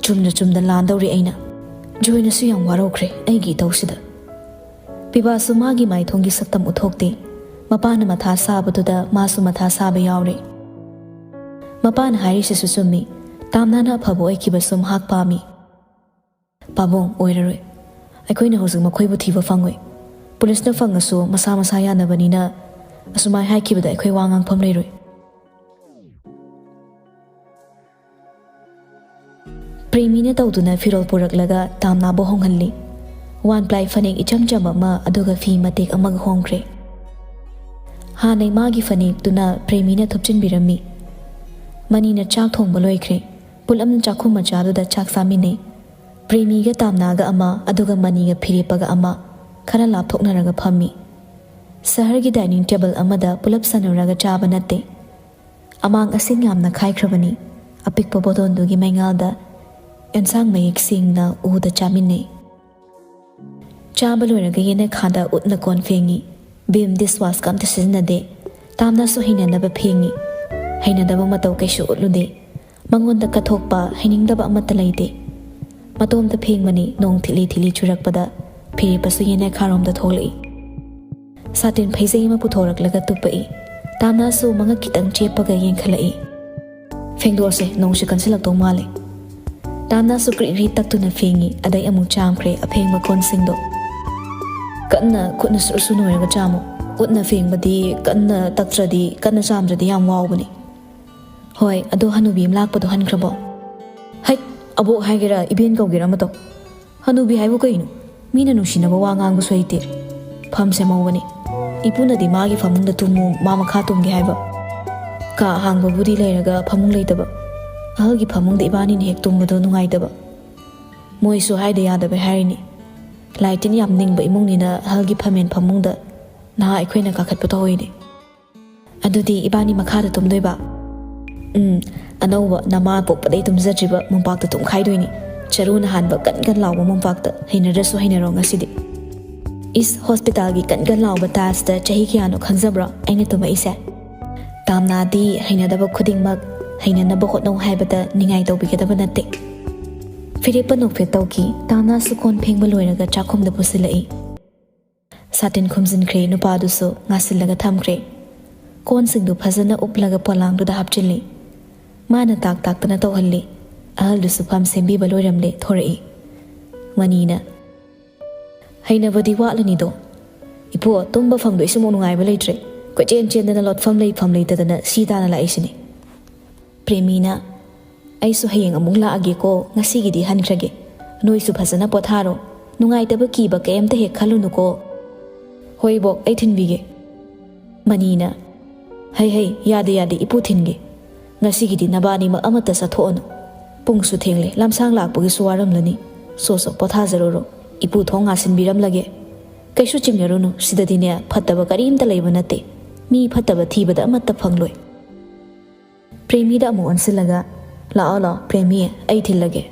ꯆꯨꯝꯅ ꯆꯨꯝꯅ ꯂꯥꯟꯗꯧꯔꯤ ꯑꯩꯅ꯫ ꯖꯣꯏꯅꯁꯨ ꯌꯥꯝ ꯋꯥꯔꯧꯈ꯭ꯔꯦ ꯑꯩꯒꯤ ꯏꯇꯧꯁꯤꯗ꯫ ꯄꯤꯕꯥꯁꯨ ꯃꯥꯒꯤ ꯃꯥꯏꯊꯣꯡꯒꯤ ꯁꯛꯇꯝ ꯎꯠꯊꯣꯛꯇꯦ꯫ ꯃꯄꯥꯅ ꯃꯊꯥ ꯁꯥꯕꯗꯨꯗ ꯃꯥꯁꯨ ꯃꯊꯥ ꯁꯥꯕ ꯌꯥꯎꯔꯦ꯫ ꯃꯄꯥꯅ ꯍꯥꯏꯔꯤꯁꯤꯁꯨ ꯆꯨꯝꯃꯤ꯫ ꯇꯥꯝꯅꯥꯅ ꯑꯐꯕ ꯑꯣꯏꯈꯤꯕꯁꯨ ꯃꯍꯥꯛ ꯄꯥꯝꯃꯤ꯫ ꯄꯥꯕꯨꯡ, ꯑꯣꯏꯔꯔꯣꯏ꯫ ꯑꯩꯈꯣꯏꯅ ꯍꯧꯖꯤꯛ ꯃꯈꯣꯏꯕꯨ ꯊꯤꯕ ꯐꯪꯉꯣꯏ꯫ ꯄꯨꯂꯤꯁꯅ ꯐꯪꯉꯁꯨ ꯃꯁꯥ ꯃꯁꯥ ꯌꯥꯅꯕꯅꯤꯅ ꯑꯁꯨꯃꯥꯏ ꯍꯥꯏꯈꯤꯕꯗ ꯑꯩꯈꯣꯏ ꯋꯥ ꯉꯥꯡꯐꯝ ꯂꯩꯔꯣꯏ꯫ ꯄ꯭ꯔꯦꯃꯤꯅ ꯇꯧꯗꯨꯅ ꯐꯤꯔꯣꯜ ꯄꯨꯔꯛꯂꯒ ꯇꯥꯝꯅꯥꯕꯨ ꯍꯣꯡꯍꯜꯂꯤ꯫ ꯋꯥꯟ ꯄ꯭ꯂꯥꯏ ꯐꯅꯦꯛ ꯏꯆꯝ ꯆꯝꯕ ꯑꯃ, ꯑꯗꯨꯒ ꯐꯤ ꯃꯇꯦꯛ ꯑꯃꯒ ꯍꯣꯡꯈ꯭ꯔꯦ꯫ ꯍꯥꯟꯅꯩ ꯃꯥꯒꯤ ꯐꯅꯦꯛꯇꯨꯅ ꯄ꯭ꯔꯦꯃꯤꯅ ꯊꯨꯞꯆꯤꯟꯕꯤꯔꯝꯃꯤ꯫ ꯃꯅꯤꯅ ꯆꯥꯛ ꯊꯣꯡꯕ ꯂꯣꯏꯈ꯭ꯔꯦ꯫ ꯄꯨꯂꯞꯅ ꯆꯥꯛꯈꯨꯝ ꯃꯆꯥꯗꯨꯗ ꯆꯥꯛ ꯆꯥꯃꯤꯟꯅꯩ꯫ ꯄ꯭ꯔꯦꯃꯤꯒ ꯇꯥꯝꯅꯥꯒ ꯑꯃ, ꯑꯗꯨꯒ ꯃꯅꯤꯒ ꯐꯤꯔꯦꯞꯄꯒ ꯑꯃ, ꯈꯔ ꯂꯥꯞꯊꯣꯛꯅꯔꯒ ꯐꯝꯃꯤ꯫ ꯁꯍꯔꯒꯤ ꯗꯥꯏꯅꯤꯡ ꯇꯦꯕꯜ ꯑꯃꯗ ꯄꯨꯂꯞ ꯁꯥꯟꯅꯔꯒ ꯆꯥꯕ ꯅꯠꯇꯦ꯫ ꯑꯃꯥꯡ ꯑꯁꯦꯡ ꯌꯥꯝꯅ ꯈꯥꯏꯈ꯭ꯔꯕꯅꯤ꯫ ꯑꯄꯤꯛꯄ ꯕꯣꯗꯣꯟꯗꯨꯒꯤ ꯃꯩꯉꯥꯜꯗ ꯑꯦꯟꯁꯥꯡ ꯃꯌꯦꯛ ꯁꯦꯡꯅ ꯎꯗ ꯆꯥꯃꯤꯟꯅꯩ꯫ ꯆꯥꯕ ꯂꯣꯏꯔꯒ ꯌꯦꯅꯈꯥꯗ ꯎꯠꯅ ꯀꯣꯟ ꯐꯦꯡꯉꯤ꯫ ꯚꯤꯝ ꯗꯤꯁꯋꯥꯁꯀ ꯑꯝꯇ ꯁꯤꯖꯤꯟꯅꯗꯦ꯫ ꯇꯥꯝꯅꯥꯁꯨ ꯍꯩꯅꯅꯕ ꯐꯦꯡꯉꯤ꯫ ꯍꯩꯅꯗꯕ ꯃꯇꯧ ꯀꯩꯁꯨ ꯎꯠꯂꯨꯗꯦ꯫ ꯃꯉꯣꯟꯗ ꯀꯠꯊꯣꯛꯄ, ꯍꯩꯅꯤꯡꯗꯕ ꯑꯃꯠꯇ ꯂꯩꯇꯦ꯫ ꯃꯇꯣꯝꯇ ꯐꯦꯡꯕꯅꯤ, ꯅꯣꯡ ꯊꯤꯠꯂꯤ ꯊꯤꯠꯂꯤ ꯆꯨꯔꯛꯄꯗ ꯐꯤꯔꯦꯞꯄꯁꯨ ꯌꯦꯅꯈꯥꯔꯣꯝꯗ ꯊꯣꯛꯂꯛꯏ꯫ ꯁꯥꯇꯤꯟ ꯐꯩꯖꯩ ꯑꯃ ꯄꯨꯊꯣꯔꯛꯂꯒ ꯇꯨꯞꯄꯛꯏ꯫ ꯇꯥꯝꯅꯥꯁꯨ ꯃꯉꯛ ꯈꯤꯇꯪ ꯆꯦꯞꯄꯒ ꯌꯦꯡꯈꯠꯂꯛꯏ꯫ "ꯐꯦꯡꯗꯣꯛꯑꯁꯦ, ꯅꯣꯡꯁꯤ ꯀꯟꯁꯤꯜꯂꯛꯇꯧ ꯃꯥꯜꯂꯦ꯫" ꯇꯥꯝꯅꯥꯁꯨ ꯀ꯭ꯔꯤꯛ ꯀ꯭ꯔꯤꯛ ꯇꯛꯇꯨꯅ ꯐꯦꯡꯉꯤ, ꯑꯗꯩ ꯑꯃꯨꯛ ꯆꯥꯝꯈ꯭ꯔꯦ ꯑꯐꯦꯡꯕ ꯀꯣꯟꯁꯤꯡꯗꯣ꯫ "ꯀꯟꯅ ꯈꯨꯠꯅ ꯁꯨꯔ ꯁꯨ ꯅꯣꯏꯔꯒ ꯆꯥꯝꯃꯨ꯫ ꯈꯨꯠꯅ ꯐꯦꯡꯕꯗꯤ, ꯀꯟꯅ ꯇꯛꯇ꯭ꯔꯗꯤ, ꯀꯟꯅ ꯆꯥꯝꯗ꯭ꯔꯗꯤ ꯌꯥꯝ ꯋꯥꯎꯕꯅꯤ꯫ ꯍꯣꯏ, ꯑꯗꯣ ꯍꯅꯨꯕꯤ ꯑꯃ ꯂꯥꯛꯄꯗꯣ ꯍꯟꯈ꯭ꯔꯕꯣ?" "ꯍꯩꯠ, ꯑꯕꯣꯛ ꯍꯥꯏꯒꯦꯔꯥ, ꯏꯕꯦꯟ ꯀꯧꯒꯦꯔꯥ ꯑꯃ ꯇꯧ꯫ ꯍꯅꯨꯕꯤ ꯍꯥꯏꯕꯨ ꯀꯩꯅꯣ? ꯃꯤꯅ ꯅꯨꯡꯁꯤꯅꯕ ꯋꯥ ꯉꯥꯡꯕꯁꯨ ꯍꯩꯇꯦ꯫ ꯐꯝꯁꯦ ꯃꯧꯕꯅꯤ꯫ ꯏꯄꯨꯅꯗꯤ ꯃꯥꯒꯤ ꯐꯃꯨꯡꯗ ꯇꯨꯝꯃꯨ, ꯃꯥ ꯃꯈꯥ ꯇꯨꯝꯒꯦ ꯍꯥꯏꯕ꯫ ꯀꯥ ꯑꯍꯥꯡꯕꯕꯨꯗꯤ ꯂꯩꯔꯒ ꯐꯃꯨꯡ ꯂꯩꯇꯕ꯫ ꯑꯍꯜꯒꯤ ꯐꯃꯨꯡꯗ ꯏꯕꯥꯅꯤꯅ ꯍꯦꯛ ꯇꯨꯝꯕꯗꯣ ꯅꯨꯡꯉꯥꯏꯇꯕ꯫ ꯃꯣꯏꯁꯨ ꯍꯥꯏꯗ ꯌꯥꯗꯕꯩ ꯍꯥꯏꯔꯤꯅꯤ꯫ ꯂꯥꯏ ꯇꯤꯟ ꯌꯥꯝ ꯅꯤꯡꯕ ꯏꯃꯨꯡꯅꯤꯅ ꯑꯍꯜꯒꯤ ꯐꯝꯃꯦꯟ ꯐꯃꯨꯡꯗ ꯅꯍꯥ ꯑꯩꯈꯣꯏꯅ ꯀꯥꯈꯠꯄ ꯇꯧꯍꯩꯅꯦ꯫" "ꯑꯗꯨꯗꯤ ꯏꯕꯥꯅꯤ ꯃꯈꯥꯗ ꯇꯨꯝꯗꯣꯏꯕ?" "ꯎꯝ, ꯑꯅꯧꯕ ꯅꯃꯥ ꯄꯣꯛꯄꯗꯩ ꯇꯨꯝꯖꯗ꯭ꯔꯤꯕ ꯃꯣꯝꯄꯥꯛꯇ ꯇꯨꯝꯈꯥꯏꯗꯣꯏꯅꯤ꯫ ꯆꯔꯨꯅ ꯍꯥꯟꯕ ꯀꯟ ꯀꯟ ꯂꯥꯎꯕ ꯃꯣꯝꯄꯥꯛꯇ꯫ ꯍꯩꯅꯗ꯭ꯔꯁꯨ ꯍꯩꯅꯔꯣ ꯉꯁꯤꯗꯤ꯫" "ꯏꯁ, ꯍꯣꯁꯄꯤꯇꯥꯜꯒꯤ ꯀꯟ ꯀꯟ ꯂꯥꯎꯕ ꯇꯥꯏꯜꯁꯇ ꯆꯍꯤ ꯀꯌꯥꯅꯣ ꯈꯪꯖꯕ꯭ꯔꯣ ꯑꯩꯅ ꯇꯨꯝꯃꯛꯏꯁꯦ?" ꯇꯥꯝꯅꯥꯗꯤ ꯍꯩꯅꯗꯕ ꯈꯨꯗꯤꯡꯃꯛ ꯍꯩꯅꯅꯕ ꯍꯣꯠꯅꯧ ꯍꯥꯏꯕꯗ ꯅꯤꯡꯉꯥꯏ ꯇꯧꯕꯤꯒꯗꯕ ꯅꯠꯇꯦ꯫ ꯐꯤꯔꯦꯞꯄ ꯅꯣꯛꯐꯦꯠ ꯇꯧꯈꯤ꯫ ꯇꯥꯝꯅꯥꯁꯨ ꯀꯣꯟ ꯐꯦꯡꯕ ꯂꯣꯏꯔꯒ ꯆꯥꯛꯈꯨꯝꯗ ꯄꯨꯁꯤꯜꯂꯛꯏ꯫ ꯁꯥꯇꯤꯟ ꯈꯨꯝꯖꯤꯟꯈ꯭ꯔꯦ, ꯅꯨꯄꯥꯗꯨꯁꯨ ꯉꯥꯁꯤꯜꯂꯒ ꯊꯝꯈ꯭ꯔꯦ꯫ ꯀꯣꯟꯁꯤꯡꯗꯨ ꯐꯖꯅ ꯎꯞꯂꯒ ꯄꯣꯂꯥꯡꯗꯨꯗ ꯍꯥꯞꯆꯤꯜꯂꯤ꯫ ꯃꯥꯅ ꯇꯥꯛ ꯇꯥꯛꯇꯅ ꯇꯧꯍꯜꯂꯤ꯫ ꯑꯍꯜꯗꯨꯁꯨ ꯐꯝ ꯁꯦꯝꯕꯤꯕ ꯂꯣꯏꯔꯝꯂꯦ, ꯊꯣꯔꯛꯏ꯫ ꯃꯅꯤꯅ, "ꯍꯩꯅꯕꯗꯤ ꯋꯥꯠꯂꯅꯤꯗꯣ꯫ ꯏꯄꯨ, ꯇꯨꯝꯕ ꯐꯪꯗꯣꯏꯁꯤꯃꯨꯛ ꯅꯨꯡꯉꯥꯏꯕ ꯂꯩꯇ꯭ꯔꯦ꯫ ꯀꯣꯏꯆꯦꯟ ꯆꯦꯟꯗꯅ ꯂꯣꯠꯐꯝ ꯂꯩꯐꯝ ꯂꯩꯇꯗꯅ ꯁꯤ ꯇꯥꯅ ꯂꯥꯛꯏꯁꯤꯅꯤ꯫" ꯄ꯭ꯔꯦꯃꯤꯅ, "ꯑꯩꯁꯨ ꯍꯌꯦꯡ ꯑꯃꯨꯛ ꯂꯥꯛꯑꯒꯦꯀꯣ, ꯉꯁꯤꯒꯤꯗꯤ ꯍꯟꯈ꯭ꯔꯒꯦ꯫ ꯅꯣꯏꯁꯨ ꯐꯖꯅ ꯄꯣꯊꯥꯔꯣ꯫ ꯅꯨꯡꯉꯥꯏꯇꯕ ꯀꯤꯕ ꯀꯩꯝꯇ ꯍꯦꯛ ꯈꯜꯂꯨꯅꯨꯀꯣ꯫" "ꯍꯣꯏ ꯏꯕꯣꯛ, ꯑꯩ ꯊꯤꯟꯕꯤꯒꯦ꯫" ꯃꯅꯤꯅ, "ꯍꯩ ꯍꯩ, ꯌꯥꯗꯦ ꯌꯥꯗꯦ, ꯏꯄꯨ ꯊꯤꯟꯒꯦ꯫ ꯉꯁꯤꯒꯤꯗꯤ ꯅꯕꯥꯅꯤꯃꯛ ꯑꯃꯠꯇ ꯆꯠꯊꯣꯛꯑꯅꯨ꯫ ꯄꯨꯡꯁꯨ ꯊꯦꯡꯂꯦ, ꯂꯝꯁꯥꯡ ꯂꯥꯛꯄꯒꯤꯁꯨ ꯋꯥꯔꯝꯂꯅꯤ꯫ ꯁꯣ ꯁꯣ, ꯄꯣꯊꯥꯖꯔꯨꯔꯣ꯫ ꯏꯄꯨ ꯊꯣꯡ ꯉꯥꯁꯤꯟꯕꯤꯔꯝꯂꯒꯦ꯫ ꯀꯩꯁꯨ ꯆꯤꯡꯅꯔꯨꯅꯨ, ꯁꯤꯗꯗꯤꯅꯦ ꯐꯠꯇꯕ ꯀꯔꯤꯝꯇ ꯂꯩꯕ ꯅꯠꯇꯦ꯫ ꯃꯤ ꯐꯠꯇꯕ ꯊꯤꯕꯗ ꯑꯃꯠꯇ ꯐꯪꯂꯣꯏ꯫" ꯄ꯭ꯔꯦꯃꯤꯗ ꯑꯃꯨꯛ ꯑꯣꯟꯁꯤꯜꯂꯒ, "ꯂꯥꯛꯑꯣ ꯂꯥꯛꯑꯣ ꯄ꯭ꯔꯦꯃꯤ, ꯑꯩ ꯊꯤꯜꯂꯒꯦ꯫"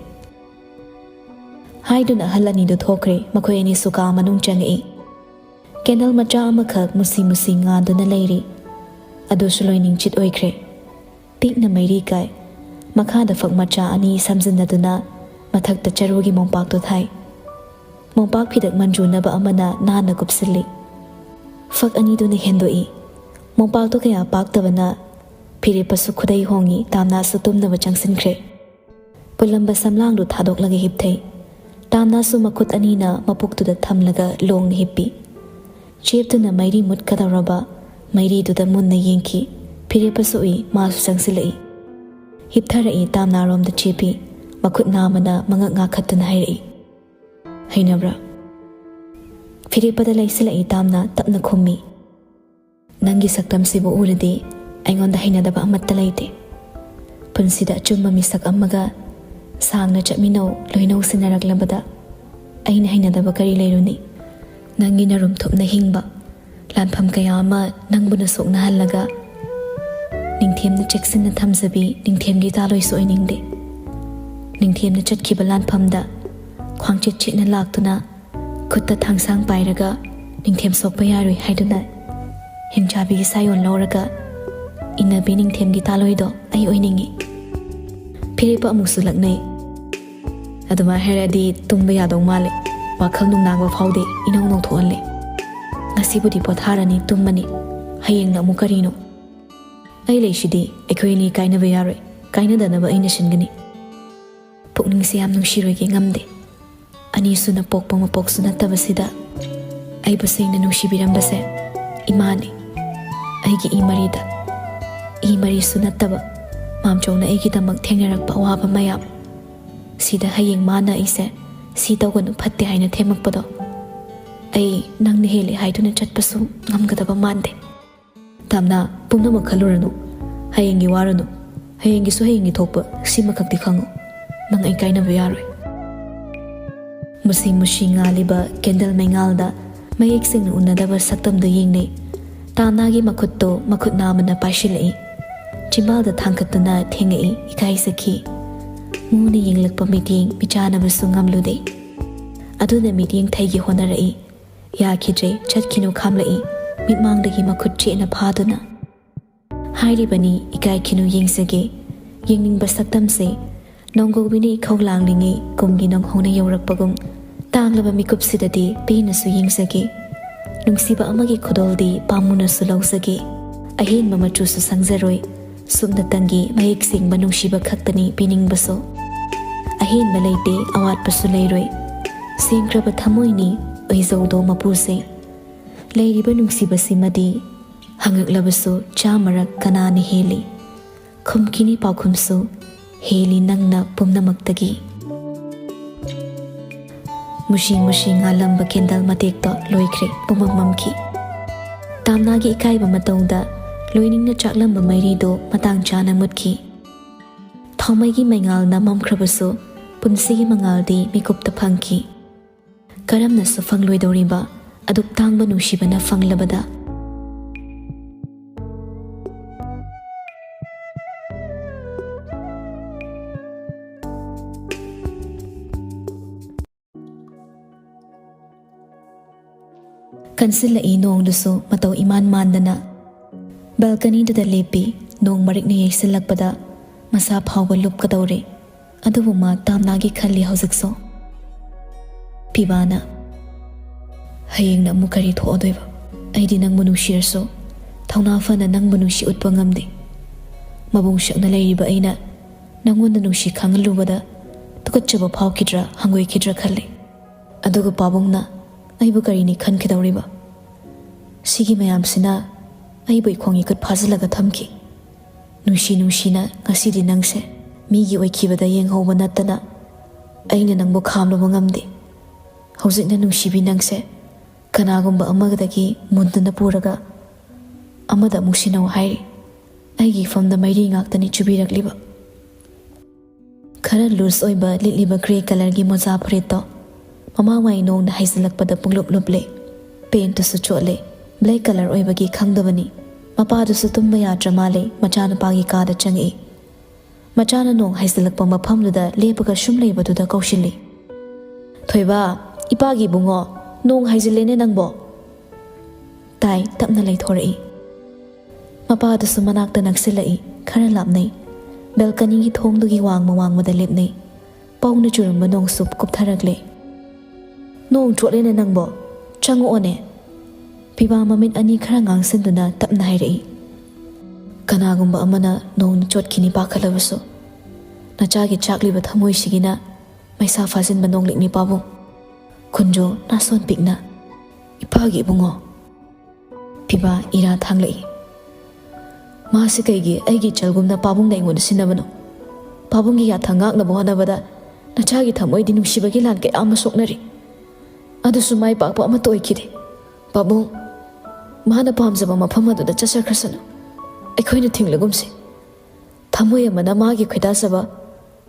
ꯍꯥꯏꯗꯨꯅ ꯑꯍꯜ ꯑꯅꯤꯗꯨ ꯊꯣꯛꯈ꯭ꯔꯦ꯫ ꯃꯈꯣꯏ ꯑꯅꯤꯁꯨ ꯀꯥ ꯃꯅꯨꯡ ꯆꯪꯉꯛꯏ꯫ ꯀꯦꯟꯗꯜ ꯃꯆꯥ ꯑꯃꯈꯛ ꯃꯨꯁꯤ ꯃꯨꯁꯤ ꯉꯥꯟꯗꯨꯅ ꯂꯩꯔꯤ꯫ ꯑꯗꯨꯁꯨ ꯂꯣꯏꯅꯤꯡꯆꯤꯠ ꯑꯣꯏꯈ꯭ꯔꯦ꯫ ꯄꯤꯛꯅ ꯃꯩꯔꯤ ꯀꯥꯏ꯫ ꯃꯈꯥꯗ ꯐꯛ ꯃꯆꯥ ꯑꯅꯤ ꯁꯝꯖꯤꯟꯅꯗꯨꯅ ꯃꯊꯛꯇ ꯆꯔꯨꯒꯤ ꯃꯣꯝꯄꯥꯛꯇꯨ ꯊꯥꯏ꯫ ꯃꯣꯝꯄꯥꯛ ꯐꯤꯗꯛ ꯃꯟꯖꯨꯅꯕ ꯑꯃꯅ ꯅꯥꯟꯅ ꯀꯨꯞꯁꯤꯜꯂꯤ꯫ ꯐꯛ ꯑꯅꯤꯗꯨꯅ ꯍꯦꯟꯗꯣꯛꯏ꯫ ꯃꯣꯝꯄꯥꯛꯇꯨ ꯀꯌꯥ ꯄꯥꯛꯇꯕꯅ ꯐꯤꯔꯦꯞꯄꯁꯨ ꯈꯨꯗꯩ ꯍꯣꯡꯉꯤ, ꯇꯥꯝꯅꯥꯁꯨ ꯇꯨꯝꯅꯕ ꯆꯪꯁꯤꯟꯈ꯭ꯔꯦ꯫ ꯄꯨꯜꯂꯝꯕ ꯁꯝꯂꯥꯡꯗꯨ ꯊꯥꯗꯣꯛꯂꯒ ꯍꯤꯞꯊꯩ꯫ ꯇꯥꯝꯅꯥꯁꯨ ꯃꯈꯨꯠ ꯑꯅꯤꯅ ꯃꯄꯨꯛꯇꯨꯗ ꯊꯝꯂꯒ ꯂꯣꯡꯅ ꯍꯤꯞꯄꯤ꯫ ꯆꯦꯞꯇꯨꯅ ꯃꯩꯔꯤ ꯃꯨꯠꯀꯗꯧꯔꯕ ꯃꯩꯔꯤꯗꯨꯗ ꯃꯨꯟꯅ ꯌꯦꯡꯈꯤ꯫ ꯐꯤꯔꯦꯞꯄꯁꯨ ꯎꯏ, ꯃꯥꯁꯨ ꯆꯪꯁꯤꯜꯂꯛꯏ꯫ ꯍꯤꯞꯊꯔꯛꯏ, ꯇꯥꯝꯅꯥꯔꯣꯝꯗ ꯆꯦꯞꯄꯤ꯫ ꯃꯈꯨꯠ ꯅꯥꯝꯃꯅ ꯃꯉꯛ ꯉꯥꯈꯠꯇꯨꯅ ꯍꯥꯏꯔꯛꯏ, "ꯍꯩꯅꯕ꯭ꯔꯥ?" ꯐꯤꯔꯦꯞꯄꯗ ꯂꯩꯁꯤꯜꯂꯛꯏ, ꯇꯥꯝꯅ ꯇꯞꯅ ꯈꯨꯝꯃꯤ, "ꯅꯪꯒꯤ ꯁꯛꯇꯝꯁꯤꯕꯨ ꯎꯔꯗꯤ ꯑꯩꯉꯣꯟꯗ ꯍꯩꯅꯗꯕ ꯑꯃꯠꯇ ꯂꯩꯇꯦ꯫ ꯄꯨꯟꯁꯤꯗ ꯑꯆꯨꯝꯕ ꯃꯤꯁꯛ ꯑꯃꯒ ꯁꯥꯡꯅ ꯆꯠꯃꯤꯟꯅꯧ ꯂꯣꯏꯅꯧ ꯁꯤꯟꯅꯔꯛꯂꯕꯗ ꯑꯩꯅ ꯍꯩꯅꯗꯕ ꯀꯔꯤ ꯂꯩꯔꯨꯅꯤ? ꯅꯪꯒꯤ ꯅꯔꯨꯝ ꯊꯨꯞꯅ ꯍꯤꯡꯕ, ꯂꯥꯟꯐꯝ ꯀꯌꯥ ꯑꯃ ꯅꯪꯕꯨꯅ ꯁꯣꯛꯅꯍꯜꯂꯒ ꯅꯤꯡꯊꯦꯝꯅ ꯆꯦꯛꯁꯤꯟꯅ ꯊꯝꯖꯕꯤ ꯅꯤꯡꯊꯦꯝꯒꯤ ꯇꯥꯂꯣꯏꯁꯨ ꯑꯣꯏꯅꯤꯡꯗꯦ꯫ ꯅꯤꯡꯊꯦꯝꯅ ꯆꯠꯈꯤꯕ ꯂꯥꯟꯐꯝꯗ ꯈ꯭ꯋꯥꯡꯆꯦꯠ ꯆꯦꯠꯅ ꯂꯥꯛꯇꯨꯅ ꯈꯨꯠꯇ ꯊꯥꯡꯁꯥꯡ ꯄꯥꯏꯔꯒ ꯅꯤꯡꯊꯦꯝ ꯁꯣꯛꯄ ꯌꯥꯔꯣꯏ ꯍꯥꯏꯗꯨꯅ ꯍꯤꯡꯆꯥꯕꯤꯒꯤ ꯁꯥꯌꯣꯟ ꯂꯧꯔꯒ ꯏꯟꯅꯕꯤ ꯅꯤꯡꯊꯦꯝꯒꯤ ꯇꯥꯂꯣꯏꯗꯣ ꯑꯩ ꯑꯣꯏꯅꯤꯡꯏ꯫" ꯐꯤꯔꯦꯞꯄ ꯑꯃꯨꯛꯁꯨ ꯂꯛꯅꯩ꯫ "ꯑꯗꯨꯃꯥꯏꯅ ꯍꯥꯏꯔꯛꯑꯗꯤ ꯇꯨꯝꯕ ꯌꯥꯗꯧ ꯃꯥꯜꯂꯦ꯫ ꯋꯥꯈꯜ ꯅꯨꯡꯅꯥꯡꯕ ꯐꯥꯎꯗꯦ, ꯏꯅꯧ ꯅꯧꯊꯣꯛꯍꯜꯂꯦ꯫ ꯉꯁꯤꯕꯨꯗꯤ ꯄꯣꯊꯥꯔꯅꯤ, ꯇꯨꯝꯃꯅꯤ꯫ ꯍꯌꯦꯡꯅ ꯑꯃꯨꯛ ꯀꯔꯤꯅꯣ? ꯑꯩ ꯂꯩꯁꯤꯗꯤ, ꯑꯩꯈꯣꯏ ꯑꯅꯤ ꯀꯥꯏꯅꯕ ꯌꯥꯔꯣꯏ꯫ ꯀꯥꯏꯅꯗꯅꯕ ꯑꯩꯅ ꯁꯤꯟꯒꯅꯤ꯫" ꯄꯨꯛꯅꯤꯡꯁꯦ ꯌꯥꯝ ꯅꯨꯡꯁꯤꯔꯣꯏꯒꯦ ꯉꯝꯗꯦ꯫ ꯑꯅꯤꯁꯨꯅ ꯄꯣꯛꯄ ꯃꯄꯣꯛꯁꯨ ꯅꯠꯇꯕꯁꯤꯗ ꯑꯩꯕꯨ ꯁꯦꯡꯅ ꯅꯨꯡꯁꯤꯕꯤꯔꯝꯕꯁꯦ ꯏꯃꯥꯅꯤ꯫ ꯑꯩꯒꯤ ꯏ ꯃꯔꯤꯗ, ꯏ ꯃꯔꯤꯁꯨ ꯅꯠꯇꯕ ꯃꯥꯝꯆꯧꯅ ꯑꯩꯒꯤꯗꯃꯛ ꯊꯦꯡꯅꯔꯛꯄ ꯑꯋꯥꯕ ꯃꯌꯥꯝ, ꯁꯤꯗ ꯍꯌꯦꯡ ꯃꯥꯅ ꯑꯩꯁꯦ "ꯁꯤ ꯇꯧꯒꯅꯨ, ꯐꯠꯇꯦ" ꯍꯥꯏꯅ ꯊꯦꯝꯃꯛꯄꯗꯣ, ꯑꯩ ꯅꯪꯅ ꯍꯦꯜꯂꯦ ꯍꯥꯏꯗꯨꯅ ꯆꯠꯄꯁꯨ ꯉꯝꯒꯗꯕ ꯃꯥꯟꯗꯦ꯫ "ꯇꯥꯝꯅꯥ, ꯄꯨꯝꯅꯃꯛ ꯈꯜꯂꯨꯔꯅꯨ꯫ ꯍꯌꯦꯡꯒꯤ ꯋꯥꯔꯨꯅꯨ꯫ ꯍꯌꯦꯡꯒꯤꯁꯨ ꯍꯌꯦꯡꯒꯤ ꯊꯣꯛꯄ, ꯁꯤꯃꯈꯛꯇꯤ ꯈꯪꯉꯨ꯫ ꯅꯪ ꯑꯩ ꯀꯥꯏꯅꯕ ꯌꯥꯔꯣꯏ꯫" ꯃꯨꯁꯤ ꯃꯨꯁꯤ ꯉꯥꯜꯂꯤꯕ ꯀꯦꯟꯗꯜ ꯃꯩꯉꯥꯜꯗ ꯃꯌꯦꯛ ꯁꯦꯡꯅ ꯎꯅꯗꯕ ꯁꯛꯇꯝꯗꯨ ꯌꯦꯡꯅꯩ꯫ ꯇꯥꯝꯅꯥꯒꯤ ꯃꯈꯨꯠꯇꯨ ꯃꯈꯨꯠ ꯅꯥꯝꯃꯅ ꯄꯥꯏꯁꯤꯜꯂꯛꯏ꯫ ꯆꯤꯝꯕꯥꯜꯗ ꯊꯥꯡꯒꯠꯇꯨꯅ ꯊꯦꯡꯉꯛꯏ, ꯏꯀꯥꯏꯖꯈꯤ꯫ ꯃꯨꯅ ꯌꯦꯡꯂꯛꯄ ꯃꯤꯠꯌꯦꯡ ꯃꯤꯆꯥꯟꯅꯕꯁꯨ ꯉꯝꯂꯨꯗꯦ꯫ ꯑꯗꯨꯅ ꯃꯤꯠꯌꯦꯡ ꯊꯩꯒꯦ ꯍꯣꯠꯅꯔꯛꯏ꯫ ꯌꯥꯈꯤꯗ꯭ꯔꯦ, ꯆꯠꯈꯤꯅꯨ ꯈꯥꯝꯂꯛꯏ, ꯃꯤꯠꯃꯥꯡꯗꯒꯤ ꯃꯈꯨꯠ ꯆꯦꯠꯅ ꯐꯥꯗꯨꯅ꯫ ꯍꯥꯏꯔꯤꯕꯅꯤ, ꯏꯀꯥꯏꯈꯤꯅꯨ, ꯌꯦꯡꯖꯒꯦ꯫ ꯌꯦꯡꯅꯤꯡꯕ ꯁꯛꯇꯝꯁꯦ ꯅꯣꯡꯒꯧꯕꯤꯅ ꯏꯈꯧ ꯂꯥꯡꯂꯤꯉꯩ ꯀꯨꯝꯒꯤ ꯅꯣꯡꯍꯧꯅ ꯌꯧꯔꯛꯄꯒꯨꯝ ꯇꯥꯡꯂꯕ ꯃꯤꯀꯨꯞꯁꯤꯗꯗꯤ ꯄꯦꯟꯅꯁꯨ ꯌꯦꯡꯖꯒꯦ꯫ ꯅꯨꯡꯁꯤꯕ ꯑꯃꯒꯤ ꯈꯨꯗꯣꯜꯗꯤ ꯄꯥꯝꯃꯨꯅꯁꯨ ꯂꯧꯖꯒꯦ꯫ ꯑꯍꯦꯟꯕ ꯃꯆꯨꯁꯨ ꯁꯪꯖꯔꯣꯏ꯫ ꯁꯨꯞꯅꯇꯪꯒꯤ ꯃꯌꯦꯛ ꯁꯦꯡꯕ ꯅꯨꯡꯁꯤꯕ ꯈꯛꯇꯅꯤ ꯄꯤꯅꯤꯡꯕꯁꯨ꯫ ꯑꯍꯦꯟꯕ ꯂꯩꯇꯦ, ꯑꯋꯥꯠꯄꯁꯨ ꯂꯩꯔꯣꯏ꯫ ꯁꯦꯡꯈ꯭ꯔꯕ ꯊꯃꯣꯏꯅꯤ ꯑꯣꯏꯖꯧꯗꯣ ꯃꯄꯨꯁꯦ꯫ ꯂꯩꯔꯤꯕ ꯅꯨꯡꯁꯤꯕꯁꯤꯃꯗꯤ ꯍꯪꯉꯛꯂꯕꯁꯨ ꯆꯥꯃꯔꯛ ꯀꯅꯥꯅ ꯍꯦꯜꯂꯤ? ꯈꯨꯝꯈꯤꯅꯤ ꯄꯥꯎꯈꯨꯝꯁꯨ, ꯍꯦꯜꯂꯤ ꯅꯪꯅ ꯄꯨꯝꯅꯃꯛꯇꯒꯤ꯫ ꯃꯨꯁꯤ ꯃꯨꯁꯤ ꯉꯥꯜꯂꯝꯕ ꯀꯦꯟꯗꯜ ꯃꯇꯦꯛꯇꯣ ꯂꯣꯏꯈ꯭ꯔꯦ, ꯄꯨꯝꯃꯝ ꯃꯝꯈꯤ꯫ ꯇꯥꯝꯅꯥꯒꯤ ꯏꯀꯥꯏꯕ ꯃꯇꯧꯗ ꯂꯣꯏꯅꯤꯡꯅ ꯆꯥꯛꯂꯝꯕ ꯃꯩꯔꯤꯗꯨ ꯃꯇꯥꯡ ꯆꯥꯅ ꯃꯨꯠꯈꯤ꯫ ꯊꯥꯎꯃꯩꯒꯤ ꯃꯩꯉꯥꯜꯅ ꯃꯝꯈ꯭ꯔꯕꯁꯨ ꯄꯨꯟꯁꯤꯒꯤ ꯃꯉꯥꯜꯗꯤ ꯃꯤꯀꯨꯞꯇ ꯐꯪꯈꯤ꯫ ꯀꯔꯝꯅꯁꯨ ꯐꯪꯂꯣꯏꯗꯧꯔꯤꯕ ꯑꯗꯨꯛ ꯇꯥꯡꯕ ꯅꯨꯡꯁꯤꯕꯅ ꯐꯪꯂꯕꯗ? ꯀꯟꯁꯤꯜꯂꯛꯏ ꯅꯣꯡꯗꯨꯁꯨ ꯃꯇꯧ ꯏꯃꯥꯟ ꯃꯥꯟꯗꯅ꯫ ꯕꯦꯜꯀꯅꯤꯗꯨꯗ ꯂꯦꯞꯄꯤ, ꯅꯣꯡ ꯃꯔꯤꯛꯅ ꯌꯩꯁꯤꯜꯂꯛꯄꯗ ꯃꯁꯥ ꯐꯥꯎꯕ ꯂꯨꯞꯀꯗꯧꯔꯦ꯫ ꯑꯗꯨꯕꯨ ꯃꯥ ꯇꯥꯝꯅꯥꯒꯤ ꯈꯜꯂꯤ ꯍꯧꯖꯤꯛꯁꯨ꯫ ꯄꯤꯕꯥꯅ, "ꯍꯌꯦꯡꯅ ꯑꯃꯨꯛ ꯀꯔꯤ ꯊꯣꯛꯑꯗꯣꯏꯕ? ꯑꯩꯗꯤ ꯅꯪꯕꯨ ꯅꯨꯡꯁꯤꯔꯁꯨ ꯊꯧꯅꯥ ꯐꯅ ꯅꯪꯕꯨ ꯅꯨꯡꯁꯤ ꯎꯠꯄ ꯉꯝꯗꯦ꯫ ꯃꯕꯨꯡ ꯁꯛꯅ ꯂꯩꯔꯤꯕ ꯑꯩꯅ ꯅꯪꯉꯣꯟꯗ ꯅꯨꯡꯁꯤ ꯈꯪꯍꯜꯂꯨꯕꯗ ꯇꯨꯀꯠꯆꯕ ꯐꯥꯎꯈꯤꯗ꯭ꯔꯥ, ꯍꯪꯒꯣꯏꯈꯤꯗ꯭ꯔꯥ ꯈꯜꯂꯤ꯫ ꯑꯗꯨꯒ ꯄꯥꯕꯨꯡꯅ ꯑꯩꯕꯨ ꯀꯔꯤꯅꯤ ꯈꯟꯈꯤꯗꯧꯔꯤꯕ? ꯁꯤꯒꯤ ꯃꯌꯥꯝꯁꯤꯅ ꯑꯩꯕꯨ ꯏꯈꯣꯡ ꯏꯈꯨꯠ ꯐꯥꯖꯤꯜꯂꯒ ꯊꯝꯈꯤ꯫ ꯅꯨꯡꯁꯤ ꯅꯨꯡꯁꯤꯅ ꯉꯁꯤꯗꯤ ꯅꯪꯁꯦ ꯃꯤꯒꯤ ꯑꯣꯏꯈꯤꯕꯗ ꯌꯦꯡꯍꯧꯕ ꯅꯠꯇꯅ ꯑꯩꯅ ꯅꯪꯕꯨ ꯈꯥꯝꯂꯨꯕ ꯉꯝꯗꯦ꯫ ꯍꯧꯖꯤꯛꯅ ꯅꯨꯡꯁꯤꯕꯤ ꯅꯪꯁꯦ ꯀꯅꯥꯒꯨꯝꯕ ꯑꯃꯗꯒꯤ ꯃꯨꯟꯗꯨꯅ ꯄꯨꯔꯒ ꯑꯃꯗ ꯑꯃꯨꯛ ꯁꯤꯟꯅꯧ ꯍꯥꯏꯔꯤ꯫ ꯑꯩꯒꯤ ꯏꯐꯝꯗ ꯃꯩꯔꯤ ꯉꯥꯛꯇꯅꯤ ꯆꯨꯕꯤꯔꯛꯂꯤꯕ"꯫ ꯈꯔ ꯂꯨꯖ ꯑꯣꯏꯕ ꯂꯤꯠꯂꯤꯕ ꯒ꯭ꯔꯦ ꯀꯂꯔꯒꯤ ꯃꯣꯖꯥ ꯐꯨꯔꯤꯠꯇꯣ ꯃꯃꯥꯡꯋꯥꯏ ꯅꯣꯡꯅ ꯍꯩꯖꯤꯜꯂꯛꯄꯗ ꯄꯨꯡꯂꯨꯞ ꯂꯨꯞꯂꯦ꯫ ꯄꯦꯟꯠꯇꯨꯁꯨ ꯆꯣꯠꯂꯦ꯫ ꯕ꯭ꯂꯦꯛ ꯀꯂꯔ ꯑꯣꯏꯕꯒꯤ ꯈꯪꯗꯕꯅꯤ꯫ ꯃꯄꯥꯗꯨꯁꯨ ꯇꯨꯝꯕ ꯌꯥꯗ꯭ꯔ ꯃꯥꯜꯂꯦ, ꯃꯆꯥꯅꯨꯄꯥꯒꯤ ꯀꯥꯗ ꯆꯪꯉꯛꯏ꯫ ꯃꯆꯥꯅ ꯅꯣꯡ ꯍꯩꯖꯤꯜꯂꯛꯄ ꯃꯐꯝꯗꯨꯗ ꯂꯦꯞꯄꯒ ꯁꯨꯝ ꯂꯩꯕꯗꯨꯗ ꯀꯧꯁꯤꯜꯂꯤ꯫ "ꯊꯣꯏꯕ, "ꯏꯄꯥꯒꯤ ꯏꯕꯨꯡꯉꯣ, ꯅꯣꯡ ꯍꯥꯏꯖꯤꯜꯂꯦꯅꯦ ꯅꯪꯕꯣ!" ꯇꯥꯏ, ꯇꯞꯅ ꯂꯩꯊꯣꯔꯛꯏ꯫ ꯃꯄꯥꯗꯨꯁꯨ ꯃꯅꯥꯛꯇ ꯅꯛꯁꯤꯜꯂꯛꯏ, ꯈꯔ ꯂꯥꯞꯅꯩ꯫ ꯕꯦꯜꯀꯅꯤꯒꯤ ꯊꯣꯡꯗꯨꯒꯤ ꯋꯥꯡꯃ ꯋꯥꯡꯃꯗ ꯂꯦꯞꯅꯩ꯫ ꯄꯧꯅ ꯆꯨꯔꯝꯕ ꯅꯣꯡꯁꯨ ꯀꯨꯞꯊꯔꯛꯂꯦ꯫ "ꯅꯣꯡ ꯆꯣꯠꯂꯦꯅꯦ ꯅꯪꯕꯣ, ꯆꯪꯉꯛꯑꯣꯅꯦ!" ꯄꯤꯕꯥ ꯃꯃꯤꯠ ꯑꯅꯤ ꯈꯔ ꯉꯥꯡꯁꯤꯟꯗꯨꯅ ꯇꯞꯅ ꯍꯥꯏꯔꯛꯏ꯫ "ꯀꯅꯥꯒꯨꯝꯕ ꯑꯃꯅ ꯅꯣꯡꯅ ꯆꯣꯠꯈꯤꯅꯤ ꯄꯥꯈꯠꯂꯕꯁꯨ, ꯅꯆꯥꯒꯤ ꯆꯥꯛꯂꯤꯕ ꯊꯃꯣꯏꯁꯤꯒꯤꯅ ꯃꯩꯁꯥ ꯐꯥꯖꯤꯟꯕ ꯅꯣꯡꯂꯤꯛꯅꯤ ꯄꯥꯕꯨꯡ꯫" ꯀꯨꯟꯖꯣ ꯅꯥꯁꯣꯟ ꯄꯤꯛꯅ, "ꯏꯄꯥꯒꯤ ꯏꯕꯨꯡꯉꯣ!" ꯄꯤꯕꯥ ꯏꯔꯥ ꯊꯥꯡꯂꯛꯏ꯫ "ꯃꯥꯁꯤ ꯀꯩꯒꯤ ꯑꯩꯒꯤ ꯏꯆꯜꯒꯨꯝꯅ ꯄꯥꯕꯨꯡꯅ ꯑꯩꯉꯣꯟꯗ ꯁꯤꯟꯅꯕꯅꯣ? ꯄꯥꯕꯨꯡꯒꯤ ꯌꯥꯊꯪ ꯉꯥꯛꯅꯕ ꯍꯣꯠꯅꯕꯗ ꯅꯆꯥꯒꯤ ꯊꯃꯣꯏꯗꯤ ꯅꯨꯡꯁꯤꯕꯒꯤ ꯂꯥꯟ ꯀꯌꯥ ꯑꯃ ꯁꯣꯛꯅꯔꯤ꯫ ꯑꯗꯨꯁꯨ ꯃꯥꯏ ꯄꯥꯛꯄ ꯑꯃꯠꯇ ꯑꯣꯏꯈꯤꯗꯦ꯫ ꯄꯥꯕꯨꯡ, ꯃꯥꯅ ꯄꯥꯝꯖꯕ ꯃꯐꯝ ꯑꯗꯨꯗ ꯆꯠꯆꯈ꯭ꯔꯁꯅꯨ꯫ ꯑꯩꯈꯣꯏꯅ ꯊꯤꯡꯂꯒꯨꯝꯁꯤ꯫ ꯊꯃꯣꯏ ꯑꯃꯅ ꯃꯥꯒꯤ ꯈꯣꯏꯗꯥꯖꯕ,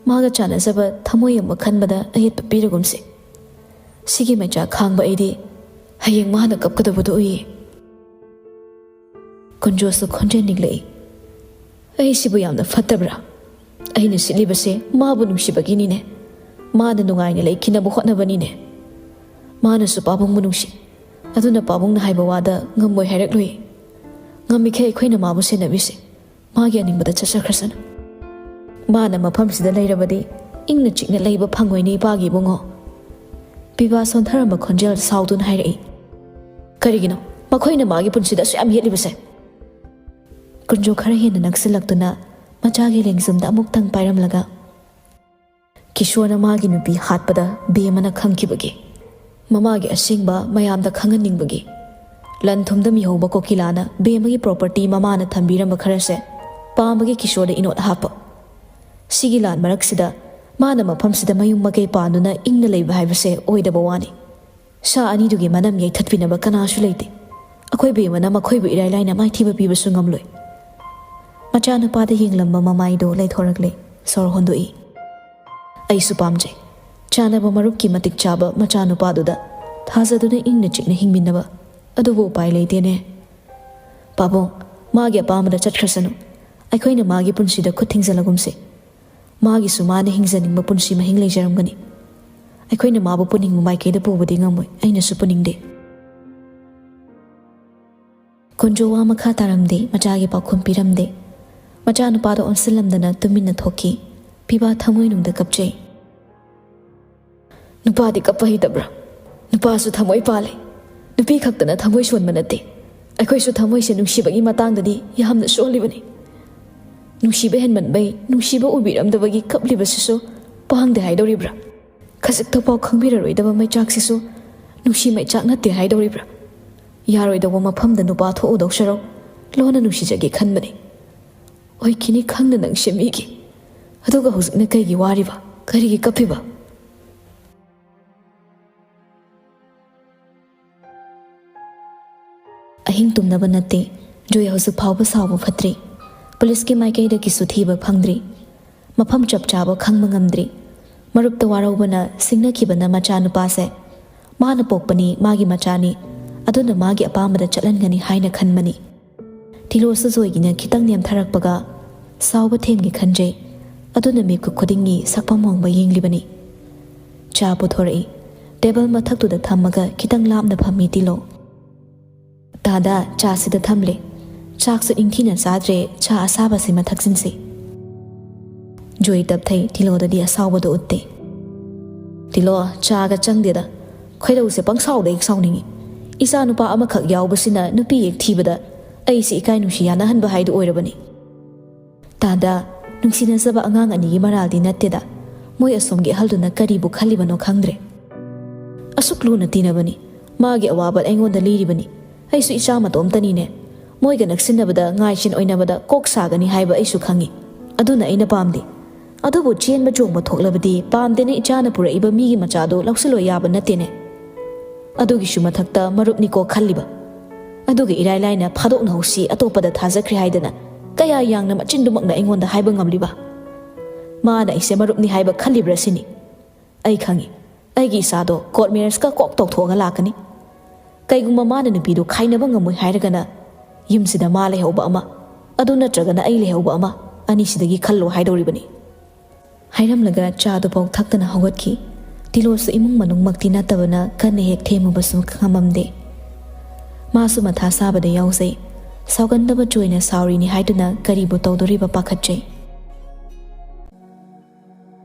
ꯃꯥꯒ ꯆꯥꯟꯅꯖꯕ ꯊꯃꯣꯏ ꯑꯃ ꯈꯟꯕꯗ ꯑꯌꯦꯠꯄ ꯄꯤꯔꯒꯨꯝꯁꯤ꯫ ꯁꯤꯒꯤ ꯃꯩꯆꯥꯛ ꯈꯥꯡꯕ ꯑꯩꯗꯤ ꯍꯌꯦꯡ ꯃꯥꯅ ꯀꯞꯀꯗꯕꯗꯨ ꯎꯏ꯫" ꯀꯨꯟꯖꯣꯁꯨ ꯈꯣꯟꯖꯦꯜ ꯅꯤꯛꯂꯛꯏ꯫ "ꯑꯩꯁꯤꯕꯨ ꯌꯥꯝꯅ ꯐꯠꯇꯕ꯭ꯔꯥ? ꯑꯩꯅ ꯁꯤꯠꯂꯤꯕꯁꯦ ꯃꯥꯕꯨ ꯅꯨꯡꯁꯤꯕꯒꯤꯅꯤꯅꯦ꯫ ꯃꯥꯅ ꯅꯨꯡꯉꯥꯏꯅ ꯂꯩꯈꯤꯅꯕ ꯍꯣꯠꯅꯕꯅꯤꯅꯦ꯫ ꯃꯥꯅꯁꯨ ꯄꯥꯕꯨꯡꯕꯨ ꯅꯨꯡꯁꯤ꯫ ꯑꯗꯨꯅ ꯄꯥꯕꯨꯡꯅ ꯍꯥꯏꯕ ꯋꯥꯗ ꯉꯝꯃꯣꯏ ꯍꯥꯏꯔꯛꯂꯣꯏ꯫ ꯉꯝꯃꯤꯈꯩ ꯑꯩꯈꯣꯏꯅ ꯃꯥꯕꯨ ꯁꯦꯟꯅꯕꯤꯁꯤ꯫ ꯃꯥꯒꯤ ꯑꯅꯤꯡꯕꯗ ꯆꯠꯆꯈ꯭ꯔꯁꯅꯨ꯫ ꯃꯥꯅ ꯃꯐꯝꯁꯤꯗ ꯂꯩꯔꯕꯗꯤ ꯏꯪꯅ ꯆꯤꯛꯅ ꯂꯩꯕ ꯐꯪꯉꯣꯏꯅꯦ, ꯏꯄꯥꯒꯤ ꯏꯕꯨꯡꯉꯣ꯫" ꯄꯤꯕꯥ ꯁꯣꯟꯊꯔꯝꯕ ꯈꯣꯟꯖꯦꯜ ꯁꯥꯎꯗꯨꯅ ꯍꯥꯏꯔꯛꯏ꯫ "ꯀꯔꯤꯒꯤꯅꯣ ꯃꯈꯣꯏꯅ ꯃꯥꯒꯤ ꯄꯨꯟꯁꯤꯗ ꯑꯁꯨꯛ ꯌꯥꯝ ꯌꯦꯠꯂꯤꯕꯁꯦ?" ꯀꯨꯟꯖꯣ ꯈꯔ ꯍꯦꯟꯅ ꯅꯛꯁꯤꯜꯂꯛꯇꯨꯅ ꯃꯆꯥꯒꯤ ꯂꯦꯡꯖꯨꯝꯗ ꯑꯃꯨꯛꯇꯪ ꯄꯥꯏꯔꯝꯂꯒ, "ꯀꯤꯁꯣꯔꯅ ꯃꯥꯒꯤ ꯅꯨꯄꯤ ꯍꯥꯠꯄꯗ ꯕꯦꯝꯃꯅ ꯈꯪꯈꯤꯕꯒꯤ, ꯃꯃꯥꯒꯤ ꯑꯁꯦꯡꯕ ꯃꯌꯥꯝꯗ ꯈꯪꯍꯟꯅꯤꯡꯕꯒꯤ, ꯂꯟ ꯊꯨꯝꯗ ꯃꯤꯍꯧꯕ ꯀꯣꯀꯤꯂꯥꯅ ꯕꯦꯝꯃꯒꯤ ꯄ꯭ꯔꯣꯄꯔꯇꯤ ꯃꯃꯥꯅ ꯊꯝꯕꯤꯔꯝꯕ ꯈꯔꯁꯦ ꯄꯥꯝꯕꯒꯤ ꯀꯤꯁꯣꯔꯗ ꯏꯅꯣꯠ ꯍꯥꯞꯄ꯫ ꯁꯤꯒꯤ ꯂꯥꯟ ꯃꯔꯛꯁꯤꯗ ꯃꯥꯅ ꯃꯐꯝꯁꯤꯗ ꯃꯌꯨꯝ ꯃꯀꯩ ꯄꯥꯟꯗꯨꯅ ꯏꯪꯅ ꯂꯩꯕ ꯍꯥꯏꯕꯁꯦ ꯑꯣꯏꯗꯕ ꯋꯥꯅꯤ꯫ ꯁꯥ ꯑꯅꯤꯗꯨꯒꯤ ꯃꯅꯝ ꯌꯩꯊꯠꯄꯤꯅꯕ ꯀꯅꯥꯁꯨ ꯂꯩꯇꯦ꯫ ꯑꯩꯈꯣꯏ ꯕꯦꯝꯃꯅ ꯃꯈꯣꯏꯕꯨ ꯏꯔꯥꯏ ꯂꯥꯏꯅ ꯃꯥꯏꯊꯤꯕ ꯄꯤꯕꯁꯨ ꯉꯝꯂꯣꯏ꯫" ꯃꯆꯥꯅꯨꯄꯥꯗ ꯌꯦꯡꯂꯝꯕ ꯃꯃꯥꯏꯗꯨ ꯂꯩꯊꯣꯔꯛꯂꯦ꯫ ꯁꯣꯔ ꯍꯣꯟꯗꯣꯛꯏ꯫ "ꯑꯩꯁꯨ ꯄꯥꯝꯖꯩ, ꯆꯥꯅꯕ ꯃꯔꯨꯞꯀꯤ ꯃꯇꯤꯛ ꯆꯥꯕ ꯃꯆꯥꯅꯨꯄꯥꯗꯨꯗ ꯊꯥꯖꯗꯨꯅ ꯏꯪꯅ ꯆꯤꯛꯅ ꯍꯤꯡꯃꯤꯟꯅꯕ꯫ ꯑꯗꯨꯕꯨ ꯎꯄꯥꯏ ꯂꯩꯇꯦꯅꯦ꯫ ꯄꯥꯕꯨꯡ, ꯃꯥꯒꯤ ꯑꯄꯥꯝꯕꯗ ꯆꯠꯈ꯭ꯔꯁꯅꯨ꯫ ꯑꯩꯈꯣꯏꯅ ꯃꯥꯒꯤ ꯄꯨꯟꯁꯤꯗ ꯈꯨꯠ ꯊꯤꯡꯖꯤꯜꯂꯒꯨꯝꯁꯤ꯫ ꯃꯥꯒꯤꯁꯨ ꯃꯥꯅ ꯍꯤꯡꯖꯅꯤꯡꯕ ꯄꯨꯟꯁꯤ ꯃꯍꯤꯡ ꯂꯩꯖꯔꯝꯒꯅꯤ꯫ ꯑꯩꯈꯣꯏꯅ ꯃꯥꯕꯨ ꯄꯨꯅꯤꯡꯕ ꯃꯥꯏꯀꯩꯗ ꯄꯨꯕꯗꯤ ꯉꯝꯃꯣꯏ, ꯑꯩꯅꯁꯨ ꯄꯨꯅꯤꯡꯗꯦ꯫ ꯀꯨꯟꯖꯣ ꯋꯥ ꯃꯈꯥ ꯇꯥꯔꯝꯗꯦ, ꯃꯆꯥꯒꯤ ꯄꯥꯎꯈꯨꯝ ꯄꯤꯔꯝꯗꯦ꯫ ꯃꯆꯥꯅꯨꯄꯥꯗꯣ ꯑꯣꯟꯁꯤꯜꯂꯝꯗꯅ ꯇꯨꯃꯤꯟꯅ ꯊꯣꯛꯈꯤ꯫ ꯄꯤꯕꯥ ꯊꯃꯣꯏꯅꯨꯡꯗ ꯀꯞꯆꯩ꯫ ꯅꯨꯄꯥꯗꯤ ꯀꯞꯄ ꯍꯩꯇꯕ꯭ꯔꯥ? ꯅꯨꯄꯥꯁꯨ ꯊꯃꯣꯏ ꯄꯥꯜꯂꯤ꯫ ꯅꯨꯄꯤ ꯈꯛꯇꯅ ꯊꯃꯣꯏ ꯁꯣꯟꯕ ꯅꯠꯇꯦ꯫ ꯑꯩꯈꯣꯏꯁꯨ ꯊꯃꯣꯏꯁꯦ ꯅꯨꯡꯁꯤꯕꯒꯤ ꯃꯇꯥꯡꯗꯗꯤ ꯌꯥꯝꯅ ꯁꯣꯜꯂꯤꯕꯅꯤ꯫ ꯅꯨꯡꯁꯤꯕ ꯍꯦꯟꯃꯟꯕꯩ ꯅꯨꯡꯁꯤꯕ ꯎꯕꯤꯔꯝꯗꯕꯒꯤ ꯀꯞꯂꯤꯕꯁꯤꯁꯨ ꯄꯥꯡꯗꯦ ꯍꯥꯏꯗꯧꯔꯤꯕ꯭ꯔꯥ? ꯈꯖꯤꯛꯇꯐꯥꯎ ꯈꯪꯕꯤꯔꯔꯣꯏꯗꯕ ꯃꯩꯆꯥꯛꯁꯤꯁꯨ ꯅꯨꯡꯁꯤ ꯃꯩꯆꯥꯛ ꯅꯠꯇꯦ ꯍꯥꯏꯗꯧꯔꯤꯕ꯭ꯔꯥ? ꯌꯥꯔꯣꯏꯗꯧꯕ ꯃꯐꯝꯗ ꯅꯨꯄꯥ ꯊꯣꯛꯎꯗꯧ ꯁꯔꯨꯛ ꯂꯣꯟꯅ ꯅꯨꯡꯁꯤꯖꯒꯦ ꯈꯟꯕꯅꯤ꯫ ꯑꯣꯏꯈꯤꯅꯤ ꯈꯪꯅ ꯅꯪ ꯁꯦꯝꯕꯤꯒꯦ꯫ ꯑꯗꯨꯒ ꯍꯧꯖꯤꯛꯅ ꯀꯩꯒꯤ ꯋꯥꯔꯤꯕ? ꯀꯔꯤꯒꯤ ꯀꯞꯄꯤꯕ? ꯑꯍꯤꯡ ꯇꯨꯝꯅꯕ ꯅꯠꯇꯦ꯫ ꯖꯣꯏ ꯍꯧꯖꯤꯛ ꯐꯥꯎꯕ ꯁꯥꯎꯕ ꯐꯠꯇ꯭ꯔꯤ꯫ ꯄꯨꯂꯤꯁꯀꯤ ꯃꯥꯏꯀꯩꯗꯒꯤꯁꯨ ꯊꯤꯕ ꯐꯪꯗ꯭ꯔꯤ꯫ ꯃꯐꯝ ꯆꯞ ꯆꯥꯕ ꯈꯪꯕ ꯉꯝꯗ꯭ꯔꯤ꯫ ꯃꯔꯨꯞꯇ ꯋꯥꯔꯧꯕꯅ ꯁꯤꯡꯅꯈꯤꯕꯅ ꯃꯆꯥꯅꯨꯄꯥꯁꯦ꯫ ꯃꯥꯅ ꯄꯣꯛꯄꯅꯤ, ꯃꯥꯒꯤ ꯃꯆꯥꯅꯤ, ꯑꯗꯨꯅ ꯃꯥꯒꯤ ꯑꯄꯥꯝꯕꯗ ꯆꯠꯍꯟꯒꯅꯤ ꯍꯥꯏꯅ ꯈꯟꯕꯅꯤ꯫ ꯊꯤꯂꯣꯁꯨ ꯖꯣꯏꯒꯤꯅ ꯈꯤꯇꯪ ꯅꯦꯝꯊꯔꯛꯄꯒ ꯁꯥꯎꯕ ꯊꯦꯝꯒꯦ ꯈꯟꯖꯩ꯫ ꯑꯗꯨꯅ ꯃꯤꯀꯨꯞ ꯈꯨꯗꯤꯡꯒꯤ ꯁꯛꯐꯝ ꯍꯣꯡꯕ ꯌꯦꯡꯂꯤꯕꯅꯤ꯫ ꯆꯥ ꯄꯨꯊꯣꯔꯛꯏ꯫ ꯇꯦꯕꯜ ꯃꯊꯛꯇꯨꯗ ꯊꯝꯃꯒ ꯈꯤꯇꯪ ꯂꯥꯞꯅ ꯐꯝꯃꯤ ꯇꯤꯂꯣ꯫ ꯇꯥꯗ, ꯆꯥꯁꯤꯗ ꯊꯝꯂꯦ꯫ ꯆꯥꯛꯁꯨ ꯏꯪꯊꯤꯅ ꯆꯥꯗ꯭ꯔꯦ, ꯆꯥ ꯑꯁꯥꯕꯁꯤꯃ ꯊꯛꯆꯤꯟꯁꯤ꯫ ꯖꯣꯏ ꯇꯞꯊꯩ, ꯇꯤꯂꯣꯗꯗꯤ ꯑꯁꯥꯎꯕꯗꯣ ꯎꯠꯇꯦ꯫ ꯇꯤꯂꯣ, ꯆꯥꯒ ꯆꯪꯗꯦꯗ꯫ ꯈꯣꯏꯔꯧꯁꯦ ꯄꯪꯁꯥꯎꯗ ꯍꯦꯛ ꯁꯥꯎꯅꯤꯡꯉꯤ꯫ ꯏꯆꯥ ꯅꯨꯄꯥ ꯑꯃꯈꯛ ꯌꯥꯎꯕꯁꯤꯅ ꯅꯨꯄꯤ ꯍꯦꯛ ꯊꯤꯕꯗ ꯑꯩꯁꯤ ꯏꯀꯥꯏ ꯅꯨꯡꯁꯤ ꯌꯥꯅꯍꯟꯕ ꯍꯥꯏꯗꯨ ꯑꯣꯏꯔꯕꯅꯤ꯫ ꯇꯥꯗ, ꯅꯨꯡꯁꯤꯅꯖꯕ ꯑꯉꯥꯡ ꯑꯅꯤꯒꯤ ꯃꯔꯥꯜꯗꯤ ꯅꯠꯇꯦꯗ꯫ ꯃꯣꯏ ꯑꯁꯣꯝꯒꯤ ꯑꯍꯜꯗꯨꯅ ꯀꯔꯤꯕꯨ ꯈꯜꯂꯤꯕꯅꯣ ꯈꯪꯗ꯭ꯔꯦ꯫ ꯑꯁꯨꯛ ꯂꯨꯅ ꯇꯤꯟꯅꯕꯅꯤ꯫ ꯃꯥꯒꯤ ꯑꯋꯥꯕ ꯑꯩꯉꯣꯟꯗ ꯂꯤꯔꯤꯕꯅꯤ꯫ ꯑꯩꯁꯨ ꯏꯆꯥ ꯃꯇꯣꯝꯇꯅꯤꯅꯦ꯫ ꯃꯣꯏꯒ ꯅꯛꯁꯤꯟꯅꯕꯗ ꯉꯥꯏꯁꯤꯟ ꯑꯣꯏꯅꯕꯗ ꯀꯣꯛ ꯁꯥꯒꯅꯤ ꯍꯥꯏꯕ ꯑꯩꯁꯨ ꯈꯪꯏ꯫ ꯑꯗꯨꯅ ꯑꯩꯅ ꯄꯥꯝꯗꯦ꯫ ꯑꯗꯨꯕꯨ ꯆꯦꯟꯕ ꯆꯣꯡꯕ ꯊꯣꯛꯂꯕꯗꯤ ꯄꯥꯝꯗꯦꯅꯦ ꯏꯆꯥꯅ ꯄꯨꯔꯛꯏꯕ ꯃꯤꯒꯤ ꯃꯆꯥꯗꯣ ꯂꯧꯁꯤꯜꯂꯣ ꯌꯥꯕ ꯅꯠꯇꯦꯅꯦ꯫ ꯑꯗꯨꯒꯤꯁꯨ ꯃꯊꯛꯇ ꯃꯔꯨꯞꯅꯤꯀꯣ ꯈꯜꯂꯤꯕ꯫ ꯑꯗꯨꯒ ꯏꯔꯥꯏ ꯂꯥꯏꯅ ꯐꯥꯗꯣꯛꯅꯍꯧꯁꯤ ꯑꯇꯣꯞꯄꯗ ꯊꯥꯖꯈ꯭ꯔꯦ ꯍꯥꯏꯗꯅ ꯀꯌꯥ ꯌꯥꯡꯅ ꯃꯆꯤꯟꯗꯨꯃꯛꯅ ꯑꯩꯉꯣꯟꯗ ꯍꯥꯏꯕ ꯉꯝꯂꯤꯕ? ꯃꯥꯅ ꯑꯩꯁꯦ ꯃꯔꯨꯞꯅꯤ ꯍꯥꯏꯕ ꯈꯜꯂꯤꯕ꯭ꯔꯥ ꯁꯤꯅꯤ꯫ ꯑꯩ ꯈꯪꯏ, ꯑꯩꯒꯤ ꯏꯆꯥꯗꯣ ꯀꯣꯔꯠ ꯃꯦꯔꯦꯖꯀ ꯀꯣꯛ ꯇꯧꯊꯣꯛꯑꯒ ꯂꯥꯛꯀꯅꯤ꯫ ꯀꯩꯒꯨꯝꯕ ꯃꯥꯅ ꯅꯨꯄꯤꯗꯨ ꯈꯥꯏꯅꯕ ꯉꯝꯃꯣꯏ ꯍꯥꯏꯔꯒꯅ ꯌꯨꯝꯁꯤꯗ ꯃꯥ ꯂꯩꯍꯧꯕ ꯑꯃ, ꯑꯗꯨ ꯅꯠꯇ꯭ꯔꯒꯅ ꯑꯩ ꯂꯩꯍꯧꯕ ꯑꯃ, ꯑꯅꯤꯁꯤꯗꯒꯤ ꯈꯜꯂꯣ ꯍꯥꯏꯗꯧꯔꯤꯕꯅꯤ꯫ ꯍꯥꯏꯔꯝꯂꯒ ꯆꯥꯗꯨꯐꯥꯎ ꯊꯛꯇꯅ ꯍꯧꯒꯠꯈꯤ꯫ ꯇꯤꯂꯣꯁꯨ ꯏꯃꯨꯡ ꯃꯅꯨꯡꯃꯛꯇꯤ ꯅꯠꯇꯕꯅ ꯀꯟꯅ ꯍꯦꯛ ꯊꯦꯝꯃꯨꯕꯁꯨ ꯉꯝꯃꯝꯗꯦ꯫ ꯃꯥꯁꯨ ꯃꯊꯥ ꯁꯥꯕꯗ ꯌꯥꯎꯖꯩ꯫ ꯁꯥꯎꯒꯟꯗꯕ ꯆꯣꯏꯅ ꯁꯥꯎꯔꯤꯅꯤ ꯍꯥꯏꯗꯨꯅ ꯀꯔꯤꯕꯨ ꯇꯧꯗꯣꯔꯤꯕ ꯄꯥꯈꯠꯆꯩ꯫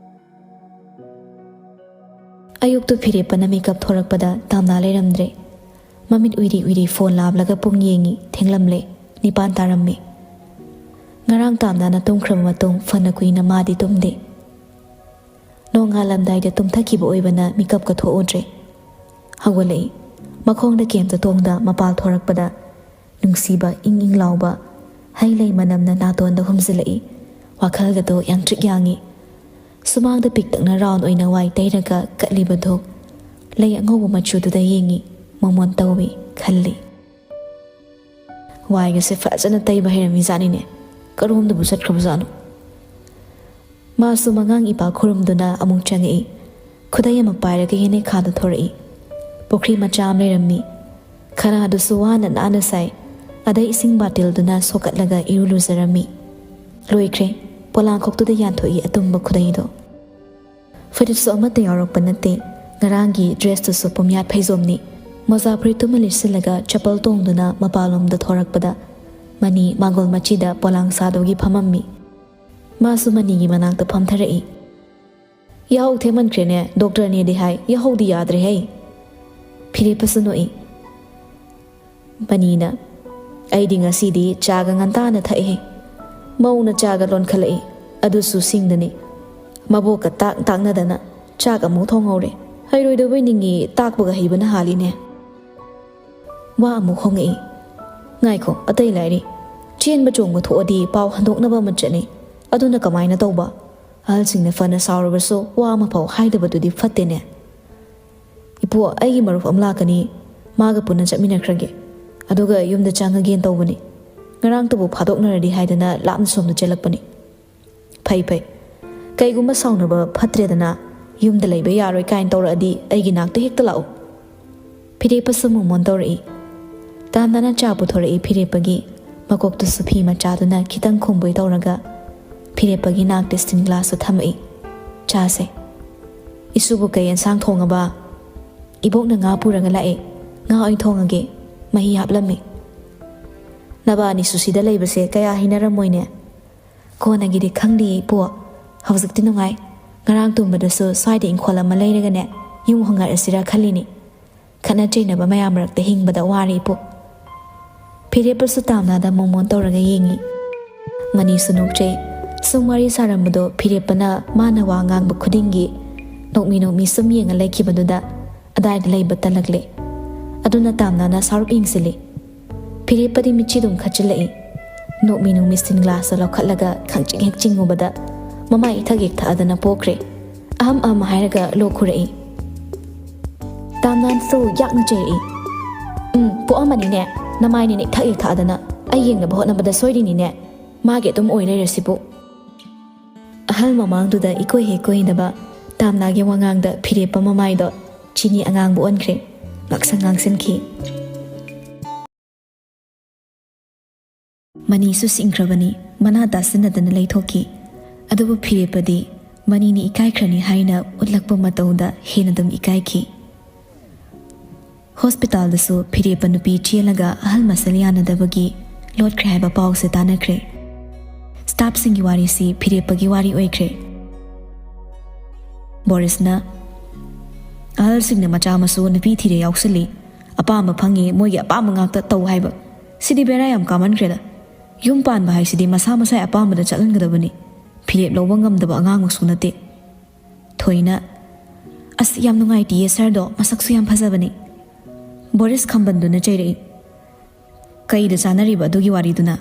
ꯑꯌꯨꯛꯇꯨ ꯐꯤꯔꯦꯞꯄꯅ ꯃꯤꯀꯞ ꯊꯣꯔꯛꯄꯗ ꯇꯥꯝꯅꯥ ꯂꯩꯔꯝꯗ꯭ꯔꯦ꯫ ꯃꯃꯤꯠ ꯎꯏꯔꯤ ꯎꯏꯔꯤ ꯐꯣꯟ ꯂꯥꯝꯂꯒ ꯄꯨꯡ ꯌꯦꯡꯉꯤ, ꯊꯦꯡꯂꯝꯂꯦ, ꯅꯤꯄꯥꯟ ꯇꯥꯔꯝꯃꯤ꯫ ꯉꯔꯥꯡ ꯇꯥꯝꯅꯥꯅ ꯇꯨꯝꯈ꯭ꯔꯕ ꯃꯇꯨꯡ ꯐꯅ ꯀꯨꯏꯅ ꯃꯥꯗꯤ ꯇꯨꯝꯗꯦ꯫ ꯅꯣꯡꯉꯥꯜꯂꯝꯗꯥꯏꯗ ꯇꯨꯝꯊꯈꯤꯕ ꯑꯣꯏꯕꯅ ꯃꯤꯀꯞꯀ ꯊꯣꯛꯎꯗ꯭ꯔꯦ꯫ ꯍꯧꯒꯠꯂꯛꯏ꯫ ꯃꯈꯣꯡꯗ ꯀꯦꯝꯇ ꯇꯣꯡꯗ ꯃꯄꯥꯜ ꯊꯣꯔꯛꯄꯗ ꯅꯨꯡꯁꯤꯕ ꯏꯪ ꯏꯪ ꯂꯥꯎꯕ ꯍꯩ ꯂꯩ ꯃꯅꯝꯅ ꯅꯥꯇꯣꯟꯗ ꯍꯨꯝꯖꯤꯜꯂꯛꯏ꯫ ꯋꯥꯈꯜꯒꯗꯣ ꯌꯥꯡꯇ꯭ꯔꯤꯛ ꯌꯥꯡꯉꯤ꯫ ꯁꯨꯃꯥꯡꯗ ꯄꯤꯛꯇꯛꯅ ꯔꯥꯎꯟ ꯑꯣꯏꯅ ꯋꯥꯏ ꯇꯩꯔꯒ ꯀꯠꯂꯤꯕ ꯙꯨꯞ ꯂꯩ ꯑꯉꯧꯕ ꯃꯆꯨꯗꯨꯗ ꯌꯦꯡꯉꯤ꯫ ꯃꯣꯃꯣꯟ ꯇꯧꯏ ꯈꯜꯂꯤ꯫ ꯋꯥꯏꯒꯁꯦ ꯐꯖꯅ ꯇꯩꯕ ꯍꯩꯔꯝꯃꯤꯖꯥꯠꯅꯤꯅꯦ꯫ ꯀꯔꯣꯝꯗꯕꯨ ꯆꯠꯈ꯭ꯔꯕꯖꯥꯠꯅꯣ? ꯃꯥꯁꯨ ꯃꯉꯥꯡ ꯏꯄꯥ ꯈꯨꯔꯨꯝꯗꯨꯅ ꯑꯃꯨꯛ ꯆꯪꯉꯛꯏ꯫ ꯈꯨꯗꯩ ꯑꯃ ꯄꯥꯏꯔꯒ ꯌꯦꯅꯦꯈꯥꯗ ꯊꯣꯔꯛꯏ꯫ ꯄꯨꯈ꯭ꯔꯤ ꯃꯆꯥ ꯑꯃ ꯂꯩꯔꯝꯃꯤ꯫ ꯈꯅꯥꯗꯨꯁꯨ ꯋꯥꯅ ꯅꯥꯟꯅ ꯁꯥꯏ꯫ ꯑꯗꯩ ꯏꯁꯤꯡ ꯕꯥꯇꯤꯜꯗꯨꯅ ꯁꯣꯛꯀꯠꯂꯒ ꯏꯔꯨ ꯂꯨꯖꯔꯝꯃꯤ꯫ ꯂꯣꯏꯈ꯭ꯔꯦ꯫ ꯄꯣꯂꯥꯡꯈꯣꯛꯇꯨꯗ ꯌꯥꯟꯊꯣꯛꯏ ꯑꯇꯨꯝꯕ ꯈꯨꯗꯩꯗꯣ꯫ ꯐꯨꯔꯤꯠꯁꯨ ꯑꯃꯠꯇ ꯌꯥꯎꯔꯛꯄ ꯅꯠꯇꯦ꯫ ꯉꯔꯥꯡꯒꯤ ꯗ꯭ꯔꯦꯁꯇꯨꯁꯨ ꯄꯨꯝꯌꯥꯠ ꯐꯩꯖꯣꯝꯅꯤ꯫ ꯃꯣꯖꯥ ꯐꯨꯔꯤꯠꯇꯨꯃ ꯂꯤꯠꯁꯤꯜꯂꯒ ꯆꯄꯜ ꯇꯣꯡꯗꯨꯅ ꯃꯄꯥꯟꯂꯣꯝꯗ ꯊꯣꯔꯛꯄꯗ ꯃꯅꯤ ꯃꯥꯡꯒꯣꯜ ꯃꯆꯤꯗ ꯄꯣꯂꯥꯡ ꯁꯥꯗꯨꯒꯤ ꯐꯝꯃꯝꯃꯤ꯫ ꯃꯥꯁꯨ ꯃꯅꯤꯒꯤ ꯃꯅꯥꯛꯇ ꯐꯝꯊꯔꯛꯏ꯫ "ꯌꯥꯍꯧ ꯊꯦꯡꯃꯟꯈ꯭ꯔꯦꯅꯦ, ꯗꯣꯛꯇꯔꯅꯦꯗꯤ ꯍꯥꯏ, ꯌꯥꯍꯧꯗꯤ ꯌꯥꯗ꯭ꯔꯦꯍꯦ!" ꯐꯤꯔꯦꯞꯄꯁꯨ ꯅꯣꯛꯏ꯫ ꯃꯅꯤꯅ, "ꯑꯩꯗꯤ ꯉꯁꯤꯗꯤ ꯆꯥꯒ ꯉꯟꯇꯥꯅ ꯊꯛꯑꯦ꯫ ꯃꯧꯅ ꯆꯥꯒ ꯂꯣꯟꯈꯠꯂꯛꯏ, ꯑꯗꯨꯁꯨ ꯁꯤꯡꯗꯅꯤ꯫ ꯃꯕꯣꯛꯀ ꯇꯥꯛ ꯇꯥꯛꯅꯗꯅ ꯆꯥꯛ ꯑꯃꯨꯛ ꯊꯣꯡꯍꯧꯔꯦ꯫ ꯍꯩꯔꯣꯏꯗꯕꯣꯏ ꯅꯤꯡꯉꯤ, ꯇꯥꯛꯄꯒ ꯍꯩꯕꯅ ꯍꯥꯜꯂꯤꯅꯦ꯫" ꯋꯥ ꯑꯃꯨꯛ ꯍꯣꯡꯉꯛꯏ꯫ "ꯉꯥꯏꯈꯣ, ꯑꯇꯩ ꯂꯥꯏꯔꯤ꯫ ꯆꯦꯟꯕ ꯆꯣꯡꯕ ꯊꯣꯛꯑꯗꯤ ꯄꯥꯎ ꯍꯟꯗꯣꯛꯅꯕ ꯑꯃ ꯆꯠꯅꯤ꯫ ꯑꯗꯨꯅ ꯀꯃꯥꯏꯅ ꯇꯧꯕ? ꯑꯍꯜꯁꯤꯡꯅ ꯐꯅ ꯁꯥꯎꯔꯕꯁꯨ ꯋꯥ ꯑꯃꯐꯥꯎ ꯍꯥꯏꯗꯕꯗꯨꯗꯤ ꯐꯠꯇꯦꯅꯦ꯫" "ꯏꯄꯨ, ꯑꯩꯒꯤ ꯃꯔꯨꯞ ꯑꯃ ꯂꯥꯛꯀꯅꯤ꯫ ꯃꯥꯒ ꯄꯨꯟꯅ ꯆꯠꯃꯤꯟꯅꯈ꯭ꯔꯒꯦ꯫ ꯑꯗꯨꯒ ꯌꯨꯝꯗ ꯆꯪꯉꯒꯦꯅ ꯇꯧꯕꯅꯤ꯫ ꯉꯔꯥꯡꯇꯕꯨ ꯐꯥꯗꯣꯛꯅꯔꯗꯤ ꯍꯥꯏꯗꯅ ꯂꯥꯞꯅ ꯁꯣꯝꯗ ꯆꯦꯜꯂꯛꯄꯅꯤ꯫" "ꯐꯩ, ꯐꯩ꯫ ꯀꯩꯒꯨꯝꯕ ꯁꯥꯎꯅꯕ ꯐꯠꯇ꯭ꯔꯦꯗꯅ, ꯌꯨꯝꯗ ꯂꯩꯕ ꯌꯥꯔꯣꯏ ꯀꯥꯏꯅ ꯇꯧꯔꯛꯑꯗꯤ ꯑꯩꯒꯤ ꯅꯥꯛꯇ ꯍꯦꯛꯇ ꯂꯥꯛꯎ꯫" ꯐꯤꯔꯦꯞꯄꯁꯨ ꯃꯣꯃꯣꯟ ꯇꯧꯔꯛꯏ꯫ ꯇꯥꯝꯅꯥꯅ ꯆꯥ ꯄꯨꯊꯣꯔꯛꯏ ꯐꯤꯔꯦꯞꯄꯒꯤ꯫ ꯃꯀꯣꯛꯇꯨꯁꯨ ꯐꯤ ꯃꯆꯥꯗꯨꯅ ꯈꯤꯇꯪ ꯈꯨꯝꯕꯣꯏ ꯇꯧꯔꯒ ꯐꯤꯔꯦꯞꯄꯒꯤ ꯅꯥꯛꯇ ꯁ꯭ꯇꯤꯟ ꯒ꯭ꯂꯥꯁꯇꯨ ꯊꯝꯃꯛꯏ꯫ "ꯆꯥꯁꯦ꯫" "ꯏꯁꯨꯕꯨ ꯀꯩ ꯑꯦꯟꯁꯥꯡ ꯊꯣꯡꯉꯕ?" "ꯏꯕꯣꯛꯅ ꯉꯥ ꯄꯨꯔꯒ ꯂꯥꯛꯑꯦ꯫ ꯉꯥ ꯑꯣꯏꯅ ꯊꯣꯡꯉꯒꯦ꯫ ꯃꯍꯤ ꯍꯥꯞꯂꯝꯃꯦ꯫" "ꯅꯕꯥꯅꯤꯁꯨ ꯁꯤꯗ ꯂꯩꯕꯁꯦ ꯀꯌꯥ ꯍꯩꯅꯔꯝꯃꯣꯏꯅꯦ꯫ ꯀꯣꯟꯅꯒꯤꯗꯤ ꯈꯪꯗꯦ ꯏꯄꯨ꯫ ꯍꯧꯖꯤꯛꯇꯤ ꯅꯨꯡꯉꯥꯏ꯫ ꯉꯔꯥꯡ ꯇꯨꯝꯕꯗꯁꯨ ꯁ꯭ꯋꯥꯏꯗ ꯏꯪꯈꯣꯜ ꯑꯃ ꯂꯩꯔꯒꯅꯦ, ꯌꯨꯝ ꯍꯣꯡꯉꯛꯑꯁꯤꯔꯥ ꯈꯜꯂꯤꯅꯤ꯫ ꯈꯠꯅ ꯆꯩꯅꯕ ꯃꯌꯥꯝ ꯃꯔꯛꯇ ꯍꯤꯡꯕꯗ ꯋꯥꯔꯦ ꯏꯄꯨ꯫" ꯐꯤꯔꯦꯞꯄꯁꯨ ꯇꯥꯝꯅꯥꯗ ꯃꯣꯃꯣꯟ ꯇꯧꯔꯒ ꯌꯦꯡꯉꯤ꯫ ꯃꯅꯤꯁꯨ ꯅꯣꯛꯆꯩ꯫ ꯁꯨꯝ ꯋꯥꯔꯤ ꯁꯥꯔꯝꯕꯗꯣ ꯐꯤꯔꯦꯞꯄꯅ ꯃꯥꯅ ꯋꯥ ꯉꯥꯡꯕ ꯈꯨꯗꯤꯡꯒꯤ ꯅꯣꯛꯃꯤ ꯅꯣꯛꯃꯤ ꯁꯨꯝ ꯌꯦꯡꯉ ꯂꯩꯈꯤꯕꯗꯨꯗ ꯑꯗꯥꯏꯗ ꯂꯩꯕ ꯇꯜꯂꯛꯂꯦ꯫ ꯑꯗꯨꯅ ꯇꯥꯝꯅꯥꯅ ꯁꯥꯔꯨꯛ ꯌꯦꯡꯁꯤꯜꯂꯤ꯫ ꯐꯤꯔꯦꯞꯄꯗꯤ ꯃꯤꯠꯆꯤ ꯑꯗꯨꯝ ꯈꯠꯆꯤꯜꯂꯛꯏ꯫ ꯅꯣꯛꯃꯤ ꯅꯣꯛꯃꯤ ꯁ꯭ꯇꯤꯟ ꯒ꯭ꯂꯥꯁꯇ ꯂꯧꯈꯠꯂꯒ ꯈꯪꯆꯤꯡ ꯍꯦꯛ ꯆꯤꯡꯉꯨꯕꯗ ꯃꯃꯥꯏ ꯏꯊꯛ ꯍꯦꯛ ꯊꯛꯑꯗꯅ ꯄꯣꯛꯈ꯭ꯔꯦ꯫ ꯑꯍꯝ ꯑꯍꯝ ꯍꯥꯏꯔꯒ ꯂꯣꯛ ꯈꯨꯔꯛꯏ꯫ ꯇꯥꯝꯅꯥꯟꯁꯨ ꯌꯥꯛꯅ ꯆꯩꯔꯛꯏ꯫ "ꯎꯝ, ꯄꯣꯛꯑꯝꯃꯅꯤꯅꯦ꯫ ꯅꯃꯥꯏꯅꯤꯅꯦ ꯏꯊꯛ ꯍꯦꯛ ꯊꯛꯑꯗꯅ꯫ ꯑꯩ ꯌꯦꯡꯅꯕ ꯍꯣꯠꯅꯕꯗ ꯁꯣꯏꯔꯤꯅꯤꯅꯦ꯫ ꯃꯥꯒꯤ ꯑꯗꯨꯝ ꯑꯣꯏ ꯂꯩꯔꯁꯤꯕꯨ꯫" ꯑꯍꯜ ꯃꯃꯥꯡꯗꯨꯗ ꯏꯀꯣꯏ ꯍꯦꯛ ꯀꯣꯏꯗꯕ ꯇꯥꯝꯅꯥꯒꯤ ꯋꯥꯉꯥꯡꯗ ꯐꯤꯔꯦꯞꯄ ꯃꯃꯥꯏꯗꯣ ꯆꯤꯅꯤ ꯑꯉꯥꯡꯕ ꯑꯣꯟꯈ꯭ꯔꯦ꯫ ꯉꯥꯛꯁꯪ ꯉꯥꯡꯁꯤꯟꯈꯤ꯫ ꯃꯅꯤꯁꯨ ꯁꯤꯡꯈ꯭ꯔꯕꯅꯤ꯫ ꯃꯅꯥ ꯇꯥꯁꯤꯟꯅꯗꯅ ꯂꯩꯊꯣꯛꯈꯤ꯫ ꯑꯗꯨꯕꯨ ꯐꯤꯔꯦꯞꯄꯗꯤ ꯃꯅꯤꯅ ꯏꯀꯥꯏꯈ꯭ꯔꯅꯤ ꯍꯥꯏꯅ ꯎꯠꯂꯛꯄ ꯃꯇꯧꯗ ꯍꯦꯟꯅ ꯑꯗꯨꯝ ꯏꯀꯥꯏꯈꯤ꯫ ꯍꯣꯁꯄꯤꯇꯥꯜꯗꯁꯨ ꯐꯤꯔꯦꯞꯄ ꯅꯨꯄꯤ ꯆꯦꯜꯂꯒ ꯑꯍꯜ ꯃꯁꯦꯜ ꯌꯥꯅꯗꯕꯒꯤ ꯂꯣꯠꯈ꯭ꯔꯦ ꯍꯥꯏꯕ ꯄꯥꯎꯁꯦ ꯇꯥꯅꯈ꯭ꯔꯦ꯫ ꯁ꯭ꯇꯥꯐꯁꯤꯡꯒꯤ ꯋꯥꯔꯤꯁꯤ ꯐꯤꯔꯦꯞꯄꯒꯤ ꯋꯥꯔꯤ ꯑꯣꯏꯈ꯭ꯔꯦ꯫ ꯕꯣꯔꯤꯁꯅ, "ꯑꯍꯜꯁꯤꯡꯅ ꯃꯆꯥ ꯃꯁꯨ ꯅꯨꯄꯤ ꯊꯤꯔꯦ ꯌꯥꯎꯁꯜꯂꯤ, ꯑꯄꯥꯝꯕ ꯐꯪꯉꯤ, ꯃꯣꯏꯒꯤ ꯑꯄꯥꯝꯕ ꯉꯥꯛꯇ ꯇꯧ ꯍꯥꯏꯕ꯫ ꯁꯤꯗꯤ ꯕꯦꯔꯥ ꯌꯥꯝ ꯀꯥꯃꯟꯈ꯭ꯔꯦꯗ꯫ ꯌꯨꯝ ꯄꯥꯟꯕ ꯍꯥꯏꯁꯤꯗꯤ ꯃꯁꯥ ꯃꯁꯥꯒꯤ ꯑꯄꯥꯝꯕꯗ ꯆꯠꯍꯟꯒꯗꯕꯅꯤ꯫ ꯐꯤꯔꯦꯞ ꯂꯧꯕ ꯉꯝꯗꯕ ꯑꯉꯥꯡꯃꯛꯁꯨ ꯅꯠꯇꯦ꯫" ꯊꯣꯏꯅ, "ꯑꯁ, ꯌꯥꯝ ꯅꯨꯡꯉꯥꯏꯇꯤꯌꯦ ꯁꯥꯔꯗꯣ, ꯃꯁꯛꯁꯨ ꯌꯥꯝ ꯐꯖꯕꯅꯤ꯫" ꯕꯣꯔꯤꯁ ꯈꯝꯕꯟꯗꯨꯅ ꯆꯩꯔꯛꯏ꯫ "ꯀꯩꯗ ꯆꯥꯅꯔꯤꯕ ꯑꯗꯨꯒꯤ ꯋꯥꯔꯤꯗꯨꯅ?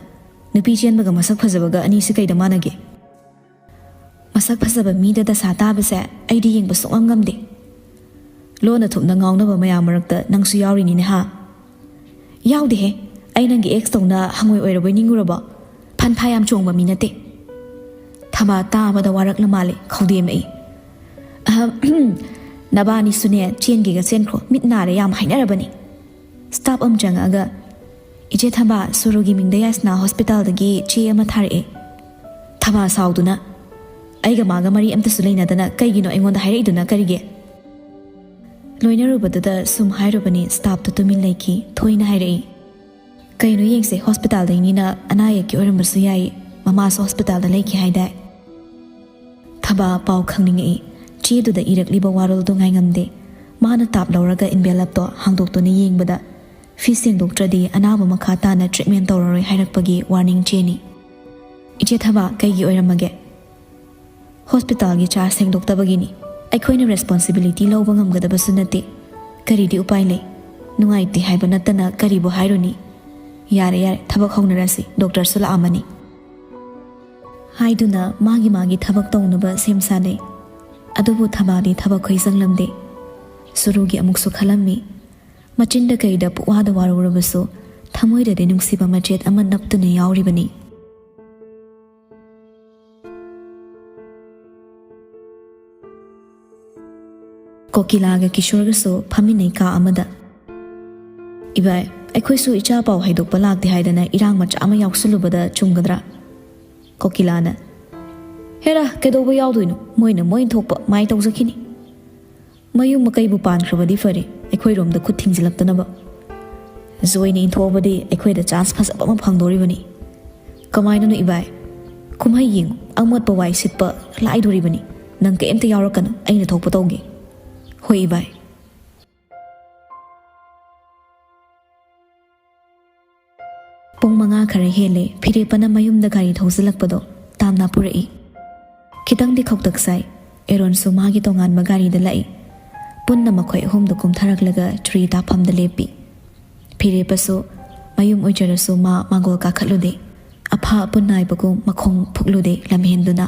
ꯅꯨꯄꯤ ꯆꯦꯟꯕꯒ ꯃꯁꯛ ꯐꯖꯕꯒ ꯑꯅꯤꯁꯤ ꯀꯩꯗ ꯃꯥꯟꯅꯒꯦ? ꯃꯁꯛ ꯐꯖꯕ ꯃꯤꯗ ꯗꯁꯥ ꯇꯥꯕꯁꯦ ꯑꯩꯗꯤ ꯌꯦꯡꯕ ꯁꯨꯡꯉꯝ ꯉꯝꯗꯦ꯫" ꯂꯣꯟꯅ ꯊꯨꯞꯅ ꯉꯥꯎꯅꯕ ꯃꯌꯥꯝ ꯃꯔꯛꯇ ꯅꯪꯁꯨ ꯌꯥꯎꯔꯤꯅꯤꯅꯦ ꯍꯥ? "ꯌꯥꯎꯗꯦꯍꯦ, ꯑꯩ ꯅꯪꯒꯤ ꯑꯦꯛꯁ ꯇꯧꯅ ꯍꯪꯉꯣꯏ ꯑꯣꯏꯔꯕꯣꯏ ꯅꯤꯡꯉꯨꯔꯕꯣ? ꯐꯟ ꯐꯥ ꯌꯥꯝ ꯆꯣꯡꯕ ꯃꯤ ꯅꯠꯇꯦ꯫" ꯊꯕꯥ ꯇꯥꯕꯗ ꯋꯥꯔꯛꯂ ꯃꯥꯜꯂꯦ, ꯈꯧꯗꯦꯝꯃꯛꯏ꯫ "ꯑꯍꯝ, ꯅꯕꯥꯅꯤꯁꯨꯅꯦ ꯆꯦꯟꯒꯦꯒ ꯆꯦꯟꯈ꯭ꯔꯣ, ꯃꯤꯠ ꯅꯥꯔꯦ ꯌꯥꯝ ꯍꯥꯏꯅꯔꯕꯅꯤ꯫" ꯁ꯭ꯇꯥꯐ ꯑꯃ ꯆꯪꯉꯛꯑꯒ, "ꯏꯆꯦ ꯊꯕꯥ, ꯁꯨꯔꯨꯒꯤ ꯃꯤꯡꯗ ꯌꯥꯏꯁꯅꯥ ꯍꯣꯁꯄꯤꯇꯥꯜꯗꯒꯤ ꯆꯦ ꯑꯃ ꯊꯥꯔꯛꯑꯦ꯫" ꯊꯕꯥ ꯁꯥꯎꯗꯨꯅ, ꯑꯩꯒ ꯃꯥꯒ ꯃꯔꯤ ꯑꯝꯇꯁꯨ ꯂꯩꯅꯗꯅ ꯀꯩꯒꯤꯅꯣ ꯑꯩꯉꯣꯟꯗ ꯍꯥꯏꯔꯛꯏꯗꯨꯅ ꯀꯔꯤꯒꯤ? ꯂꯣꯏꯅꯔꯨꯕꯗꯨꯗ ꯁꯨꯝ ꯍꯥꯏꯔꯨꯕꯅꯤ꯫ ꯁ꯭ꯇꯥꯐꯇꯣ ꯇꯨꯃꯤꯟ ꯂꯩꯈꯤ꯫ ꯊꯣꯏꯅ ꯍꯥꯏꯔꯛꯏ, "ꯀꯩꯅꯣ ꯌꯦꯡꯁꯦ, ꯍꯣꯁꯄꯤꯇꯥꯜꯗꯩꯅꯤꯅ ꯑꯅꯥ ꯑꯌꯦꯛꯀꯤ ꯑꯣꯏꯔꯝꯕꯁꯨ ꯌꯥꯏ꯫ ꯃꯃꯥꯁꯨ ꯍꯣꯁꯄꯤꯇꯥꯜꯗ ꯂꯩꯈꯤ ꯍꯥꯏꯗꯥꯏ?" ꯊꯕꯥ ꯄꯥꯎ ꯈꯪꯅꯤꯡꯉꯛꯏ꯫ ꯆꯦꯗꯨꯗ ꯏꯔꯛꯂꯤꯕ ꯋꯥꯔꯣꯜꯗꯣ ꯉꯥꯏꯉꯝꯗꯦ꯫ ꯃꯥꯅ ꯇꯥꯞ ꯂꯧꯔꯒ ꯏꯟꯚꯦꯂꯞꯇꯣ ꯍꯥꯡꯗꯣꯛꯇꯨꯅ ꯌꯦꯡꯕꯗ, ꯐꯤꯁ ꯁꯦꯡꯗꯣꯛꯇ꯭ꯔꯗꯤ ꯑꯅꯥꯕ ꯃꯈꯥ ꯇꯥꯅ ꯇ꯭ꯔꯤꯠꯃꯦꯟ ꯇꯧꯔꯔꯣꯏ ꯍꯥꯏꯔꯛꯄꯒꯤ ꯋꯥꯔꯅꯤꯡ ꯆꯦꯅꯤ꯫ "ꯏꯆꯦ ꯊꯕꯥ, ꯀꯩꯒꯤ ꯑꯣꯏꯔꯝꯃꯒꯦ?" "ꯍꯣꯁꯄꯤꯇꯥꯜꯒꯤ ꯆꯥꯔꯖ ꯁꯦꯡꯗꯣꯛꯇꯕꯒꯤꯅꯤ꯫ ꯑꯩꯈꯣꯏꯅ ꯔꯦꯁꯄꯣꯟꯁꯤꯕꯤꯂꯤꯇꯤ ꯂꯧꯕ ꯉꯝꯒꯗꯕꯁꯨ ꯅꯠꯇꯦ꯫ ꯀꯔꯤꯗꯤ ꯎꯄꯥꯏ ꯂꯩ? ꯅꯨꯡꯉꯥꯏꯇꯦ ꯍꯥꯏꯕ ꯅꯠꯇꯅ ꯀꯔꯤꯕꯨ ꯍꯥꯏꯔꯨꯅꯤ? ꯌꯥꯔꯦ, ꯌꯥꯔꯦ, ꯊꯕꯛ ꯍꯧꯅꯔꯁꯤ, ꯗꯣꯛꯇꯔꯁꯨ ꯂꯥꯛꯑꯝꯃꯅꯤ" ꯍꯥꯏꯗꯨꯅ ꯃꯥꯒꯤ ꯃꯥꯒꯤ ꯊꯕꯛ ꯇꯧꯅꯕ ꯁꯦꯝ ꯁꯥꯅꯩ꯫ ꯑꯗꯨꯕꯨ ꯊꯕꯥꯗꯤ ꯊꯕꯛ ꯈꯣꯏ ꯆꯪꯂꯝꯗꯦ꯫ ꯁꯨꯔꯨꯒꯤ ꯑꯃꯨꯛꯁꯨ ꯈꯜꯂꯝꯃꯤ꯫ ꯃꯆꯤꯟꯗ ꯀꯩꯗ ꯄꯨꯛꯋꯥꯗ ꯋꯥꯔꯧꯔꯕꯁꯨ ꯊꯃꯣꯏꯗꯗꯤ ꯅꯨꯡꯁꯤꯕ ꯃꯆꯦꯠ ꯑꯃ ꯅꯞꯇꯨꯅ ꯌꯥꯎꯔꯤꯕꯅꯤ꯫ ꯀꯣꯀꯤꯂꯥꯒ ꯀꯤꯁꯣꯔꯒꯁꯨ ꯐꯝꯃꯤꯟꯅꯩ ꯀꯥ ꯑꯃꯗ꯫ "ꯏꯕꯥꯏ, ꯑꯩꯈꯣꯏꯁꯨ ꯏꯆꯥ ꯄꯥꯎ ꯍꯥꯏꯗꯣꯛꯄ ꯂꯥꯛꯇꯦ ꯍꯥꯏꯗꯅ ꯏꯔꯥꯡ ꯃꯆꯥ ꯑꯃ ꯌꯥꯎꯁꯜꯂꯨꯕꯗ ꯆꯨꯝꯒꯗ꯭ꯔꯥ?" ꯀꯣꯀꯤꯂꯥꯅ, "ꯍꯦꯔꯥ, ꯀꯩꯗꯧꯕ ꯌꯥꯎꯗꯣꯏꯅꯣ? ꯃꯣꯏꯅ ꯃꯣꯏꯅ ꯊꯣꯛꯄ ꯃꯥꯏ ꯇꯧꯖꯈꯤꯅꯤ꯫ ꯃꯌꯨꯝ ꯃꯀꯩꯕꯨ ꯄꯥꯟꯈ꯭ꯔꯕꯗꯤ ꯐꯔꯦ, ꯑꯩꯈꯣꯏꯔꯣꯝꯗ ꯈꯨꯠ ꯊꯤꯡꯖꯤꯜꯂꯛꯇꯅꯕ꯫ ꯖꯣꯏꯅ ꯏꯟꯊꯣꯛꯑꯕꯗꯤ ꯑꯩꯈꯣꯏꯗ ꯆꯥꯟꯁ ꯐꯖꯕ ꯑꯃ ꯐꯪꯗꯣꯔꯤꯕꯅꯤ꯫ ꯀꯃꯥꯏꯅꯅꯣ ꯏꯕꯥꯏ? ꯀꯨꯝꯍꯩ ꯌꯦꯡꯉꯨ, ꯑꯃꯣꯠꯄ ꯋꯥꯏ ꯁꯤꯠꯄ ꯂꯥꯏꯗꯣꯔꯤꯕꯅꯤ꯫ ꯅꯪ ꯀꯩꯝꯇ ꯌꯥꯎꯔꯛꯀꯅꯨ, ꯑꯩꯅ ꯊꯣꯛꯄ ꯇꯧꯒꯦ꯫" "ꯍꯣꯏ ꯏꯕꯥꯏ꯫" ꯄꯨꯡ ꯃꯉꯥ ꯈꯔ ꯍꯦꯜꯂꯦ꯫ ꯐꯤꯔꯦꯞꯄꯅ ꯃꯌꯨꯝꯗ ꯒꯥꯔꯤ ꯊꯧꯖꯤꯜꯂꯛꯄꯗꯣ ꯇꯥꯝꯅ ꯄꯨꯔꯛꯏ꯫ ꯈꯤꯇꯪꯗꯤ ꯈꯧꯇꯛ ꯆꯥꯏ꯫ ꯑꯦꯔꯣꯟꯁꯨ ꯃꯥꯒꯤ ꯇꯣꯉꯥꯟꯕ ꯒꯥꯔꯤꯗ ꯂꯥꯛꯏ꯫ ꯄꯨꯟꯅ ꯃꯈꯣꯏ ꯑꯍꯨꯝꯗꯨ ꯀꯨꯝꯊꯔꯛꯂꯒ ꯇ꯭ꯔꯤ ꯇꯥꯐꯝꯗ ꯂꯦꯞꯄꯤ꯫ ꯐꯤꯔꯦꯞꯄꯁꯨ ꯃꯌꯨꯝ ꯑꯣꯏꯖꯔꯁꯨ ꯃꯥ ꯃꯥꯡꯒꯣꯜ ꯀꯥꯈꯠꯂꯨꯗꯦ꯫ ꯑꯐꯥ ꯑꯄꯨꯟ ꯅꯥꯏꯕꯒꯨꯝ ꯃꯈꯣꯡ ꯐꯨꯛꯂꯨꯗꯦ ꯂꯝꯍꯦꯟꯗꯨꯅ꯫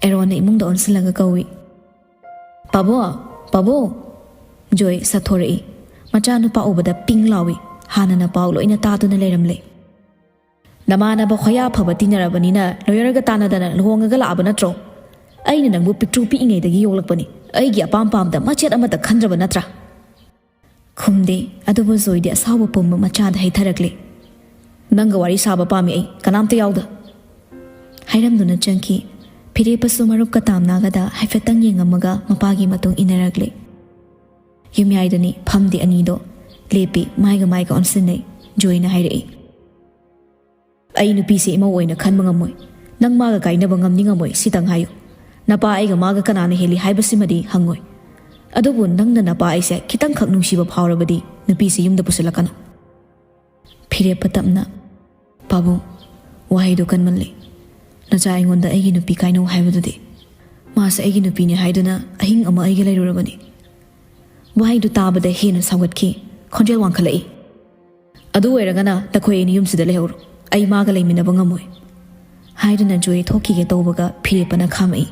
ꯑꯦꯔꯣꯟꯅ ꯏꯃꯨꯡꯗ ꯑꯣꯟꯁꯤꯜꯂꯒ ꯀꯧꯏ, "ꯄꯥꯕꯣ, ꯄꯥꯕꯣ!" ꯖꯣꯏ ꯁꯥꯊꯣꯔꯛꯏ꯫ ꯃꯆꯥꯅꯨꯄꯥ ꯎꯕꯗ ꯄꯤꯡ ꯂꯥꯎꯏ꯫ ꯍꯥꯟꯅꯅ ꯄꯥꯎ ꯂꯣꯏꯅ ꯇꯥꯗꯨꯅ ꯂꯩꯔꯝꯂꯦ꯫ "ꯅꯃꯥꯟꯅꯕ ꯈꯣꯌꯥ ꯐꯕ ꯇꯤꯟꯅꯔꯕꯅꯤꯅ ꯂꯣꯌꯔꯒ ꯇꯥꯟꯅꯗꯅ ꯂꯨꯍꯣꯡꯉꯒ ꯂꯥꯛꯑꯕ ꯅꯠꯇ꯭ꯔꯣ? ꯑꯩꯅ ꯅꯪꯕꯨ ꯄꯤꯛꯇ꯭ꯔꯨ ꯄꯤꯛꯏꯉꯩꯗꯒꯤ ꯌꯣꯛꯂꯛꯄꯅꯤ꯫ ꯑꯩꯒꯤ ꯑꯄꯥꯝ ꯄꯥꯝꯗ ꯃꯆꯦꯠ ꯑꯃꯠꯇ ꯈꯟꯗ꯭ꯔꯕ ꯅꯠꯇ꯭ꯔꯥ?" ꯈꯨꯝꯗꯦ꯫ ꯑꯗꯨꯕꯨ ꯖꯣꯏꯗꯤ ꯑꯁꯥꯎꯕ ꯄꯨꯝꯕ ꯃꯆꯥꯗ ꯍꯩꯊꯔꯛꯂꯦ꯫ "ꯅꯪꯒ ꯋꯥꯔꯤ ꯁꯥꯕ ꯄꯥꯝꯃꯤ ꯑꯩ, ꯀꯅꯥꯝꯇ ꯌꯥꯎꯗ꯫" ꯍꯥꯏꯔꯝꯗꯨꯅ ꯆꯪꯈꯤ꯫ ꯐꯤꯔꯦꯞꯄꯁꯨ ꯃꯔꯨꯞꯀ ꯇꯥꯝꯅꯥꯒꯗ ꯍꯥꯏꯐꯦꯠꯇꯪ ꯌꯦꯡꯉꯝꯃꯒ ꯃꯄꯥꯒꯤ ꯃꯇꯨꯡ ꯏꯟꯅꯔꯛꯂꯦ꯫ ꯌꯨꯝꯌꯥꯏꯗꯅꯤ ꯐꯝꯗꯦ ꯑꯅꯤꯗꯣ꯫ ꯂꯦꯞꯄꯤ, ꯃꯥꯏꯒ ꯃꯥꯏꯒ ꯑꯣꯟꯁꯤꯟꯅꯩ꯫ ꯖꯣꯏꯅ ꯍꯥꯏꯔꯛꯏ, "ꯑꯩ ꯅꯨꯄꯤꯁꯦ ꯏꯃꯧ ꯑꯣꯏꯅ ꯈꯟꯕ ꯉꯝꯃꯣꯏ꯫ ꯅꯪ ꯃꯥꯒ ꯀꯥꯏꯅꯕ ꯉꯝꯅꯤ ꯉꯝꯃꯣꯏ ꯁꯤꯇꯪ ꯍꯥꯏꯌꯨ꯫ ꯅꯄꯥ ꯑꯩꯒ ꯃꯥꯒ ꯀꯅꯥꯅ ꯍꯦꯜꯂꯤ ꯍꯥꯏꯕꯁꯤꯃꯗꯤ ꯍꯪꯉꯣꯏ꯫ ꯑꯗꯨꯕꯨ ꯅꯪꯅ ꯅꯄꯥ ꯑꯩꯁꯦ ꯈꯤꯇꯪꯈꯛ ꯅꯨꯡꯁꯤꯕ ꯐꯥꯎꯔꯕꯗꯤ ꯅꯨꯄꯤꯁꯦ ꯌꯨꯝꯗ ꯄꯨꯁꯤꯜꯂꯛꯀꯅꯨ꯫" ꯐꯤꯔꯦꯞꯄ ꯇꯞꯅ, "ꯄꯥꯕꯨꯡ, ꯋꯥꯍꯩꯗꯨ ꯀꯟꯃꯜꯂꯤ꯫ ꯅꯆꯥ ꯑꯩꯉꯣꯟꯗ ꯑꯩꯒꯤ ꯅꯨꯄꯤ ꯀꯥꯏꯅꯧ ꯍꯥꯏꯕꯗꯨꯗꯤ꯫ ꯃꯥꯁꯦ ꯑꯩꯒꯤ ꯅꯨꯄꯤꯅꯤ ꯍꯥꯏꯗꯨꯅ ꯑꯍꯤꯡ ꯑꯃ ꯑꯩꯒ ꯂꯩꯔꯨꯔꯕꯅꯤ꯫" ꯋꯥꯍꯩꯗꯨ ꯇꯥꯕꯗ ꯍꯦꯟꯅ ꯁꯥꯎꯒꯠꯈꯤ꯫ ꯈꯣꯟꯖꯦꯜ ꯋꯥꯡꯈꯠꯂꯛꯏ, "ꯑꯗꯨ ꯑꯣꯏꯔꯒꯅ ꯅꯈꯣꯏ ꯑꯅꯤ ꯌꯨꯝꯁꯤꯗ ꯂꯩꯍꯧꯔꯣ꯫ ꯑꯩ ꯃꯥꯒ ꯂꯩꯃꯤꯟꯅꯕ ꯉꯝꯃꯣꯏ꯫" ꯍꯥꯏꯗꯨꯅ ꯖꯣꯏ ꯊꯣꯛꯈꯤꯒꯦ ꯇꯧꯕꯒ ꯐꯤꯔꯦꯞꯄꯅ ꯈꯥꯝꯃꯛꯏ꯫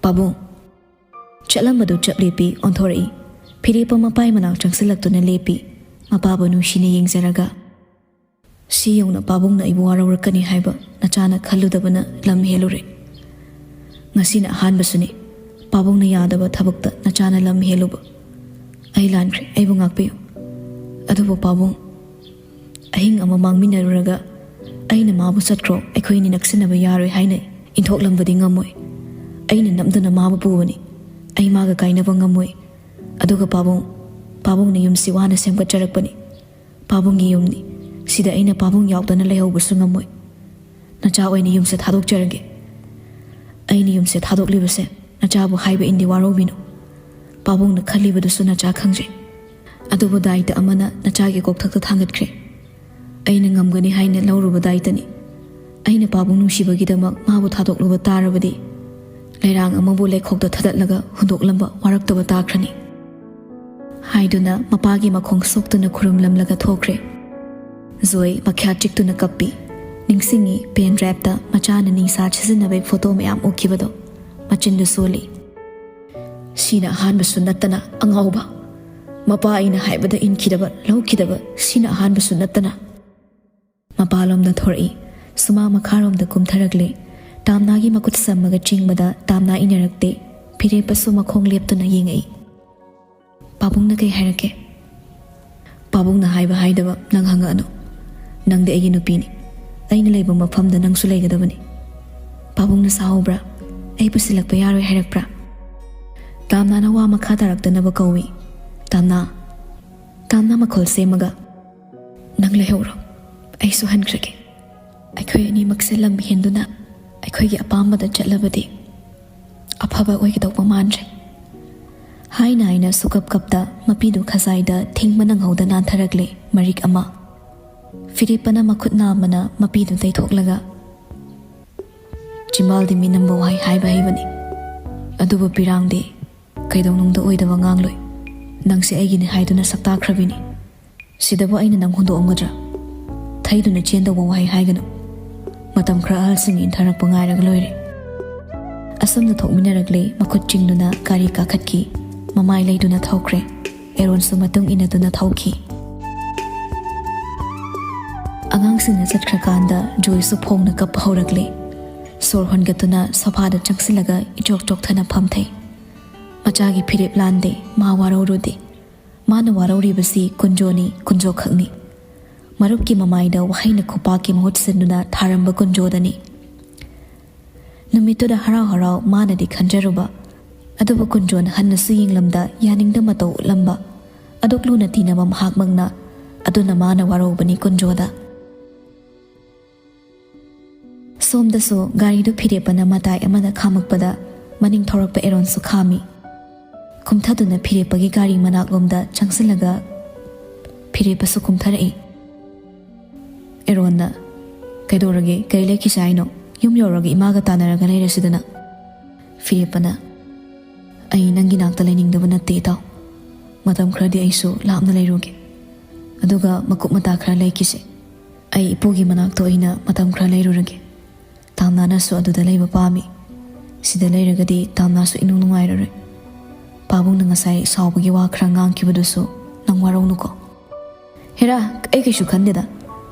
"ꯄꯥꯕꯨꯡ꯫" ꯆꯠꯂꯝꯕꯗꯨ ꯆꯞ ꯂꯦꯞꯄꯤ ꯑꯣꯟꯊꯣꯔꯛꯏ꯫ ꯐꯤꯔꯦꯞꯄ ꯃꯄꯥꯏ ꯃꯅꯥꯛ ꯆꯪꯁꯤꯜꯂꯛꯇꯨꯅ ꯂꯦꯞꯄꯤ꯫ ꯃꯄꯥꯕꯨ ꯅꯨꯡꯁꯤꯅ ꯌꯦꯡꯖꯔꯒ, "ꯁꯤ ꯌꯧꯅ ꯄꯥꯕꯨꯡꯅ ꯑꯩꯕꯨ ꯋꯥꯔꯧꯔꯛꯀꯅꯤ ꯍꯥꯏꯕ ꯅꯆꯥꯅ ꯈꯜꯂꯨꯗꯕꯅ ꯂꯝ ꯍꯦꯜꯂꯨꯔꯦ꯫ ꯉꯁꯤꯅ ꯑꯍꯥꯟꯕꯁꯨꯅꯤ ꯄꯥꯕꯨꯡꯅ ꯌꯥꯗꯕ ꯊꯕꯛꯇ ꯅꯆꯥꯅ ꯂꯝ ꯍꯦꯜꯂꯨꯕ꯫ ꯑꯩ ꯂꯥꯟꯈ꯭ꯔꯦ, ꯑꯩꯕꯨ ꯉꯥꯛꯄꯤꯌꯨ꯫ ꯑꯗꯨꯕꯨ ꯄꯥꯕꯨꯡ, ꯑꯍꯤꯡ ꯑꯃ ꯃꯥꯡꯃꯤꯟꯅꯔꯨꯔꯒ ꯑꯩꯅ ꯃꯥꯕꯨ ꯆꯠꯈ꯭ꯔꯣ, ꯑꯩꯈꯣꯏ ꯑꯅꯤ ꯅꯛꯁꯤꯟꯅꯕ ꯌꯥꯔꯣꯏ ꯍꯥꯏꯅ ꯏꯟꯊꯣꯛꯂꯝꯕꯗꯤ ꯉꯝꯃꯣꯏ꯫ ꯑꯩꯅ ꯅꯝꯗꯨꯅ ꯃꯥꯕꯨ ꯄꯨꯕꯅꯤ꯫ ꯑꯩ ꯃꯥꯒ ꯀꯥꯏꯅꯕ ꯉꯝꯃꯣꯏ꯫ ꯑꯗꯨꯒ ꯄꯥꯕꯨꯡ, ꯄꯥꯕꯨꯡꯅ ꯌꯨꯝꯁꯤ ꯋꯥꯅ ꯁꯦꯝꯒꯠꯆꯔꯛꯄꯅꯤ꯫ ꯄꯥꯕꯨꯡꯒꯤ ꯌꯨꯝꯅꯤ꯫ ꯁꯤꯗ ꯑꯩꯅ ꯄꯥꯕꯨꯡ ꯌꯥꯎꯗꯅ ꯂꯩꯍꯧꯕꯁꯨ ꯉꯝꯃꯣꯏ꯫ ꯅꯆꯥ ꯑꯣꯏꯅ ꯌꯨꯝꯁꯦ ꯊꯥꯗꯣꯛꯆꯔꯒꯦ꯫ ꯑꯩꯅ ꯌꯨꯝꯁꯦ ꯊꯥꯗꯣꯛꯂꯤꯕꯁꯦ ꯅꯆꯥꯕꯨ ꯍꯥꯏꯕ ꯏꯟꯗꯦ, ꯋꯥꯔꯧꯕꯤꯅꯨ꯫ ꯄꯥꯕꯨꯡꯅ ꯈꯜꯂꯤꯕꯗꯨꯁꯨ ꯅꯆꯥ ꯈꯪꯖꯩ꯫ ꯑꯗꯨꯕꯨ ꯗꯥꯏꯇ ꯑꯃꯅ ꯅꯆꯥꯒꯤ ꯀꯣꯛꯊꯛꯇ ꯊꯥꯡꯒꯠꯈ꯭ꯔꯦ꯫ ꯑꯩꯅ ꯉꯝꯒꯅꯤ ꯍꯥꯏꯅ ꯂꯧꯔꯨꯕ ꯗꯥꯏꯇꯅꯤ꯫ ꯑꯩꯅ ꯄꯥꯕꯨꯡ ꯅꯨꯡꯁꯤꯕꯒꯤꯗꯃꯛ ꯃꯥꯕꯨ ꯊꯥꯗꯣꯛꯂꯨꯕ ꯇꯥꯔꯕꯗꯤ ꯂꯩꯔꯥꯡ ꯑꯃꯕꯨ ꯂꯩꯈꯣꯛꯇ ꯊꯗꯠꯂꯒ ꯍꯨꯟꯗꯣꯛꯂꯝꯕ ꯋꯥꯔꯛꯇꯕ ꯇꯥꯈ꯭ꯔꯅꯤ꯫" ꯍꯥꯏꯗꯨꯅ ꯃꯄꯥꯒꯤ ꯃꯈꯣꯡ ꯁꯣꯛꯇꯨꯅ ꯈꯨꯔꯨꯝꯂꯝꯂꯒ ꯊꯣꯛꯈ꯭ꯔꯦ꯫ ꯖꯣꯏ ꯃꯈ꯭ꯌꯥꯠ ꯆꯤꯛꯇꯨꯅ ꯀꯞꯄꯤ꯫ ꯅꯤꯡꯁꯤꯡꯉꯤ, ꯄꯦꯟ ꯗ꯭ꯔꯥꯏꯚꯇ ꯃꯆꯥꯅ ꯅꯤꯡꯁꯥ ꯁꯤꯖꯤꯟꯅꯕꯒꯤ ꯐꯣꯇꯣ ꯃꯌꯥꯝ ꯎꯈꯤꯕꯗꯣ꯫ ꯃꯆꯤꯟꯗꯨ ꯁꯣꯜꯂꯤ꯫ "ꯁꯤꯅ ꯑꯍꯥꯟꯕꯁꯨ ꯅꯠꯇꯅ ꯑꯉꯥꯎꯕ꯫ ꯃꯄꯥ ꯑꯩꯅ ꯍꯥꯏꯕꯗ ꯏꯟꯈꯤꯗꯕ, ꯂꯧꯈꯤꯗꯕ, ꯁꯤꯅ ꯑꯍꯥꯟꯕꯁꯨ ꯅꯠꯇꯅ꯫" ꯃꯄꯥꯂꯣꯝꯗ ꯊꯣꯔꯛꯏ꯫ ꯁꯨꯃꯥ ꯃꯈꯥꯔꯣꯝꯗ ꯀꯨꯝꯊꯔꯛꯂꯦ꯫ ꯇꯥꯝꯅꯥꯒꯤ ꯃꯈꯨꯠ ꯁꯝꯃꯒ ꯆꯤꯡꯕꯗ ꯇꯥꯝꯅꯥ ꯏꯟꯅꯔꯛꯇꯦ꯫ ꯐꯤꯔꯦꯞꯄꯁꯨ ꯃꯈꯣꯡ ꯂꯦꯞꯇꯨꯅ ꯌꯦꯡꯉꯛꯏ꯫ "ꯄꯥꯕꯨꯡꯅ ꯀꯩ ꯍꯥꯏꯔꯛꯀꯦ?" "ꯄꯥꯕꯨꯡꯅ ꯍꯥꯏꯕ ꯍꯥꯏꯗꯕ ꯅꯪ ꯍꯪꯉꯛꯑꯅꯨ꯫ ꯅꯪꯗꯤ ꯑꯩꯒꯤ ꯅꯨꯄꯤꯅꯤ꯫ ꯑꯩꯅ ꯂꯩꯕ ꯃꯐꯝꯗ ꯅꯪꯁꯨ ꯂꯩꯒꯗꯕꯅꯤ꯫ ꯄꯥꯕꯨꯡꯅ ꯁꯥꯎꯍꯧꯕ꯭ꯔꯥ? ꯑꯩ ꯄꯨꯁꯤꯜꯂꯛꯄ ꯌꯥꯔꯣꯏ ꯍꯥꯏꯔꯛꯄ꯭ꯔꯥ? ꯇꯥꯝꯅꯥꯅ ꯋꯥ ꯃꯈꯥ ꯇꯥꯔꯛꯇꯅꯕ ꯀꯧꯏ꯫ "ꯇꯥꯝꯅꯥ!" ꯇꯥꯝꯅꯥ ꯃꯈꯣꯜ ꯁꯦꯝꯃꯒ, "ꯅꯪ ꯂꯩꯍꯧꯔꯣ, ꯑꯩꯁꯨ ꯍꯟꯈ꯭ꯔꯒꯦ꯫ ꯑꯩꯈꯣꯏ ꯑꯅꯤꯃꯛꯁꯦ ꯂꯝ ꯍꯦꯟꯗꯨꯅ ꯑꯩꯈꯣꯏꯒꯤ ꯑꯄꯥꯝꯕꯗ ꯆꯠꯂꯕꯗꯤ ꯑꯐꯕ ꯑꯣꯏꯒꯗꯧꯕ ꯃꯥꯟꯗ꯭ꯔꯦ"꯫ ꯍꯥꯏꯅ ꯍꯥꯏꯅ ꯁꯨꯀꯞ ꯀꯞꯇ ꯃꯄꯤꯗꯨ ꯈꯖꯥꯏꯗ ꯊꯤꯡꯕ ꯅꯪꯍꯧꯗ ꯅꯥꯟꯊꯔꯛꯂꯦ ꯃꯔꯤꯛ ꯑꯃ꯫ ꯐꯤꯔꯦꯞꯄꯅ ꯃꯈꯨꯠ ꯅꯥꯝꯃꯅ ꯃꯄꯤꯗꯨ ꯇꯩꯊꯣꯛꯂꯒ, "ꯆꯤꯝꯕꯥꯜꯗꯤ ꯃꯤꯅꯝꯕ ꯋꯥꯍꯩ ꯍꯥꯏꯕ ꯍꯩꯕꯅꯤ, ꯑꯗꯨꯕꯨ ꯄꯤꯔꯥꯡꯗꯤ ꯀꯩꯗꯧꯅꯨꯡꯗ ꯑꯣꯏꯗꯕ ꯉꯥꯡꯂꯣꯏ꯫ ꯅꯪꯁꯦ ꯑꯩꯒꯤꯅꯤ ꯍꯥꯏꯗꯨꯅ ꯁꯛꯇꯥꯛꯈ꯭ꯔꯕꯤꯅꯤ꯫ ꯁꯤꯗꯕꯨ ꯑꯩꯅ ꯅꯪ ꯍꯨꯟꯗꯣꯛꯑꯝꯒꯗ꯭ꯔꯥ? ꯊꯩꯗꯨꯅ ꯆꯦꯟꯗꯧꯕ ꯋꯥꯍꯩ ꯍꯥꯏꯒꯅꯨ꯫ ꯃꯇꯝ ꯈꯔ ꯑꯍꯜꯁꯤꯡꯒꯤ ꯏꯟꯊꯔꯛꯄ ꯉꯥꯏꯔꯒ ꯂꯣꯏꯔꯦ"꯫ ꯑꯁꯨꯝꯅ ꯊꯣꯛꯃꯤꯟꯅꯔꯛꯂꯦ꯫ ꯃꯈꯨꯠ ꯆꯤꯡꯗꯨꯅ ꯒꯥꯔꯤ ꯀꯥꯈꯠꯈꯤ꯫ ꯃꯃꯥꯏ ꯂꯩꯗꯨꯅ ꯊꯧꯈ꯭ꯔꯦ꯫ ꯑꯦꯔꯣꯟꯁꯨ ꯃꯇꯨꯡ ꯏꯟꯅꯗꯨꯅ ꯊꯧꯈꯤ꯫ ꯑꯉꯥꯡꯁꯤꯡꯅ ꯆꯠꯈ꯭ꯔꯀꯥꯟꯗ ꯖꯣꯏꯁꯨ ꯐꯣꯡꯅ ꯀꯞꯄ ꯍꯧꯔꯛꯂꯦ꯫ ꯁꯣꯔ ꯍꯣꯟꯒꯠꯇꯨꯅ ꯁꯣꯐꯥꯗ ꯆꯪꯁꯤꯜꯂꯒ ꯏꯆꯣꯛ ꯆꯣꯛꯊꯅ ꯐꯝꯊꯩ꯫ ꯃꯆꯥꯒꯤ ꯐꯤꯔꯦꯞ ꯂꯥꯟꯗꯦ, ꯃꯥ ꯋꯥꯔꯧꯔꯨꯗꯦ꯫ ꯃꯥꯅ ꯋꯥꯔꯧꯔꯤꯕꯁꯤ ꯀꯨꯟꯖꯣꯅꯤ, ꯀꯨꯟꯖꯣ ꯈꯛꯅꯤ꯫ ꯃꯔꯨꯞꯀꯤ ꯃꯃꯥꯏꯗ ꯋꯥꯍꯩꯅ ꯈꯨꯄꯥꯛꯀꯤ ꯃꯍꯨꯠ ꯁꯤꯟꯗꯨꯅ ꯊꯥꯔꯝꯕ ꯀꯨꯟꯖꯣꯗꯅꯤ꯫ ꯅꯨꯃꯤꯠꯇꯨꯗ ꯍꯔꯥꯎ ꯍꯔꯥꯎ ꯃꯥꯅꯗꯤ ꯈꯟꯖꯔꯨꯕ, ꯑꯗꯨꯕꯨ ꯀꯨꯟꯖꯣꯅ ꯍꯟꯅꯁꯨ ꯌꯦꯡꯂꯝꯗ ꯌꯥꯅꯤꯡꯗ ꯃꯇꯧ ꯎꯠꯂꯝꯕ, ꯑꯗꯨꯛ ꯂꯨꯅ ꯇꯤꯟꯅꯕ ꯃꯍꯥꯛꯃꯛꯅ꯫ ꯑꯗꯨꯅ ꯃꯥꯅ ꯋꯥꯔꯧꯕꯅꯤ ꯀꯨꯟꯖꯣꯗ꯫ ꯁꯣꯝꯗꯁꯨ ꯒꯥꯔꯤꯗꯨ ꯐꯤꯔꯦꯞꯄꯅ ꯃꯇꯥꯏ ꯑꯃꯗ ꯈꯥꯝꯃꯛꯄꯗ ꯃꯅꯤꯡ ꯊꯧꯔꯛꯄ ꯑꯦꯔꯣꯟꯁꯨ ꯈꯥꯝꯃꯤ꯫ ꯀꯨꯝꯊꯗꯨꯅ ꯐꯤꯔꯦꯞꯄꯒꯤ ꯒꯥꯔꯤ ꯃꯅꯥꯛꯂꯣꯝꯗ ꯆꯪꯁꯤꯜꯂꯒ ꯐꯤꯔꯦꯞꯄꯁꯨ ꯀꯨꯝꯊꯔꯛꯏ꯫ ꯑꯦꯔꯣꯟꯅ, "ꯀꯩꯗꯧꯔꯒꯦ? ꯀꯩ ꯂꯩꯈꯤꯁꯦ ꯍꯥꯏꯅꯣ? ꯌꯨꯝ ꯌꯧꯔꯒ ꯏꯃꯥꯒ ꯇꯥꯟꯅꯔꯒ ꯂꯩꯔꯁꯤꯗꯅ"꯫ ꯐꯤꯔꯦꯞꯄꯅ, "ꯑꯩ ꯅꯪꯒꯤ ꯅꯥꯛꯇ ꯂꯩꯅꯤꯡꯗꯕ ꯅꯠꯇꯦ, ꯏꯇꯥꯎ꯫ ꯃꯇꯝ ꯈꯔꯗꯤ ꯑꯩꯁꯨ ꯂꯥꯞꯅ ꯂꯩꯔꯨꯒꯦ꯫ ꯑꯗꯨꯒ ꯃꯀꯨꯞ ꯃꯇꯥ ꯈꯔ ꯂꯩꯈꯤꯁꯦ꯫ ꯑꯩ ꯏꯄꯨꯒꯤ ꯃꯅꯥꯛꯇ ꯑꯣꯏꯅ ꯃꯇꯝ ꯈꯔ ꯂꯩꯔꯨꯔꯒꯦ꯫ ꯇꯥꯝꯅꯥꯅꯁꯨ ꯑꯗꯨꯗ ꯂꯩꯕ ꯄꯥꯝꯃꯤ꯫ ꯁꯤꯗ ꯂꯩꯔꯒꯗꯤ ꯇꯥꯝꯅꯥꯁꯨ ꯏꯅꯨꯡ ꯅꯨꯡꯉꯥꯏꯔꯔꯣꯏ꯫ ꯄꯥꯕꯨꯡꯅ ꯉꯁꯥꯏ ꯁꯥꯎꯕꯒꯤ ꯋꯥ ꯈꯔ ꯉꯥꯡꯈꯤꯕꯗꯨꯁꯨ ꯅꯪ ꯋꯥꯔꯧꯅꯨꯀꯣ"꯫ "ꯍꯦꯔꯥ, ꯑꯩ ꯀꯩꯁꯨ ꯈꯟꯗꯦꯗ꯫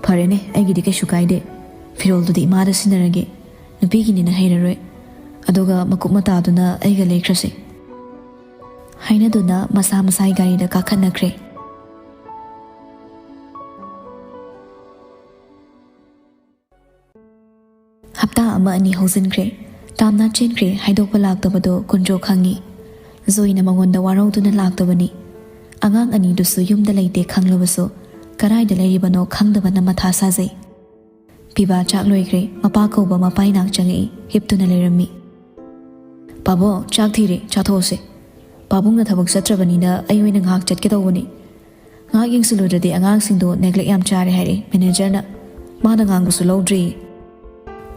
ꯐꯔꯦꯅꯦ, ꯑꯩꯒꯤꯗꯤ ꯀꯩꯁꯨ ꯀꯥꯏꯗꯦ꯫ ꯐꯤꯔꯣꯜꯗꯨꯗꯤ ꯏꯃꯥꯗ ꯁꯤꯟꯅꯔꯒꯦ꯫ ꯅꯨꯄꯤꯒꯤꯅꯤꯅ ꯍꯩꯔꯔꯣꯏ꯫ ꯑꯗꯨꯒ ꯃꯀꯨꯞ ꯃꯇꯥꯗꯨꯅ ꯑꯩꯒ ꯂꯩꯈ꯭ꯔꯁꯦ"꯫ ꯍꯥꯏꯅꯗꯨꯅ ꯃꯁꯥ ꯃꯁꯥꯒꯤ ꯒꯥꯔꯤꯗ ꯀꯥꯈꯠꯅꯈ꯭ꯔꯦ꯫ ꯍꯞꯇꯥ ꯑꯃ ꯑꯅꯤ ꯍꯧꯖꯤꯟꯈ꯭ꯔꯦ꯫ ꯇꯥꯝꯅꯥ ꯆꯦꯟꯈ꯭ꯔꯦ ꯍꯥꯏꯗꯣꯛꯄ ꯂꯥꯛꯇꯕꯗꯣ ꯀꯨꯟꯖꯣ ꯈꯪꯉꯤ꯫ ꯖꯣꯏꯅ ꯃꯉꯣꯟꯗ ꯋꯥꯔꯧꯗꯨꯅ ꯂꯥꯛꯇꯕꯅꯤ꯫ ꯑꯉꯥꯡ ꯑꯅꯤꯗꯨꯁꯨ ꯌꯨꯝꯗ ꯂꯩꯇꯦ ꯈꯪꯂꯕꯁꯨ ꯀꯗꯥꯏꯗ ꯂꯩꯔꯤꯕꯅꯣ ꯈꯪꯗꯕꯅ ꯃꯊꯥ ꯁꯥꯖꯩ꯫ ꯄꯤꯕꯥ ꯆꯥꯛ ꯂꯣꯏꯈ꯭ꯔꯦ꯫ ꯃꯄꯥ ꯀꯧꯕ ꯃꯄꯥꯏ ꯅꯥꯛ ꯆꯪꯉꯛꯏ꯫ ꯍꯤꯞꯇꯨꯅ ꯂꯩꯔꯝꯃꯤ꯫ "ꯄꯥꯕꯣ, ꯆꯥꯛ ꯊꯤꯔꯦ, ꯆꯥꯊꯣꯛꯑꯁꯦ꯫ ꯄꯥꯕꯨꯡꯅ ꯊꯕꯛ ꯆꯠꯇ꯭ꯔꯕꯅꯤꯅ ꯑꯩ ꯑꯣꯏꯅ ꯉꯥꯏꯍꯥꯛ ꯆꯠꯀꯦ ꯇꯧꯕꯅꯤ꯫ ꯉꯥꯏꯍꯥꯛ ꯌꯦꯡꯁꯤꯜꯂꯨꯗ꯭ꯔꯗꯤ ꯑꯉꯥꯡꯁꯤꯡꯗꯣ neglect ꯌꯥꯝ ꯆꯥꯔꯦ ꯍꯥꯏꯔꯛꯏ ꯃꯦꯅꯦꯖꯔꯅ꯫ ꯃꯥꯅ ꯉꯥꯡꯕꯁꯨ ꯂꯧꯗ꯭ꯔꯤ꯫"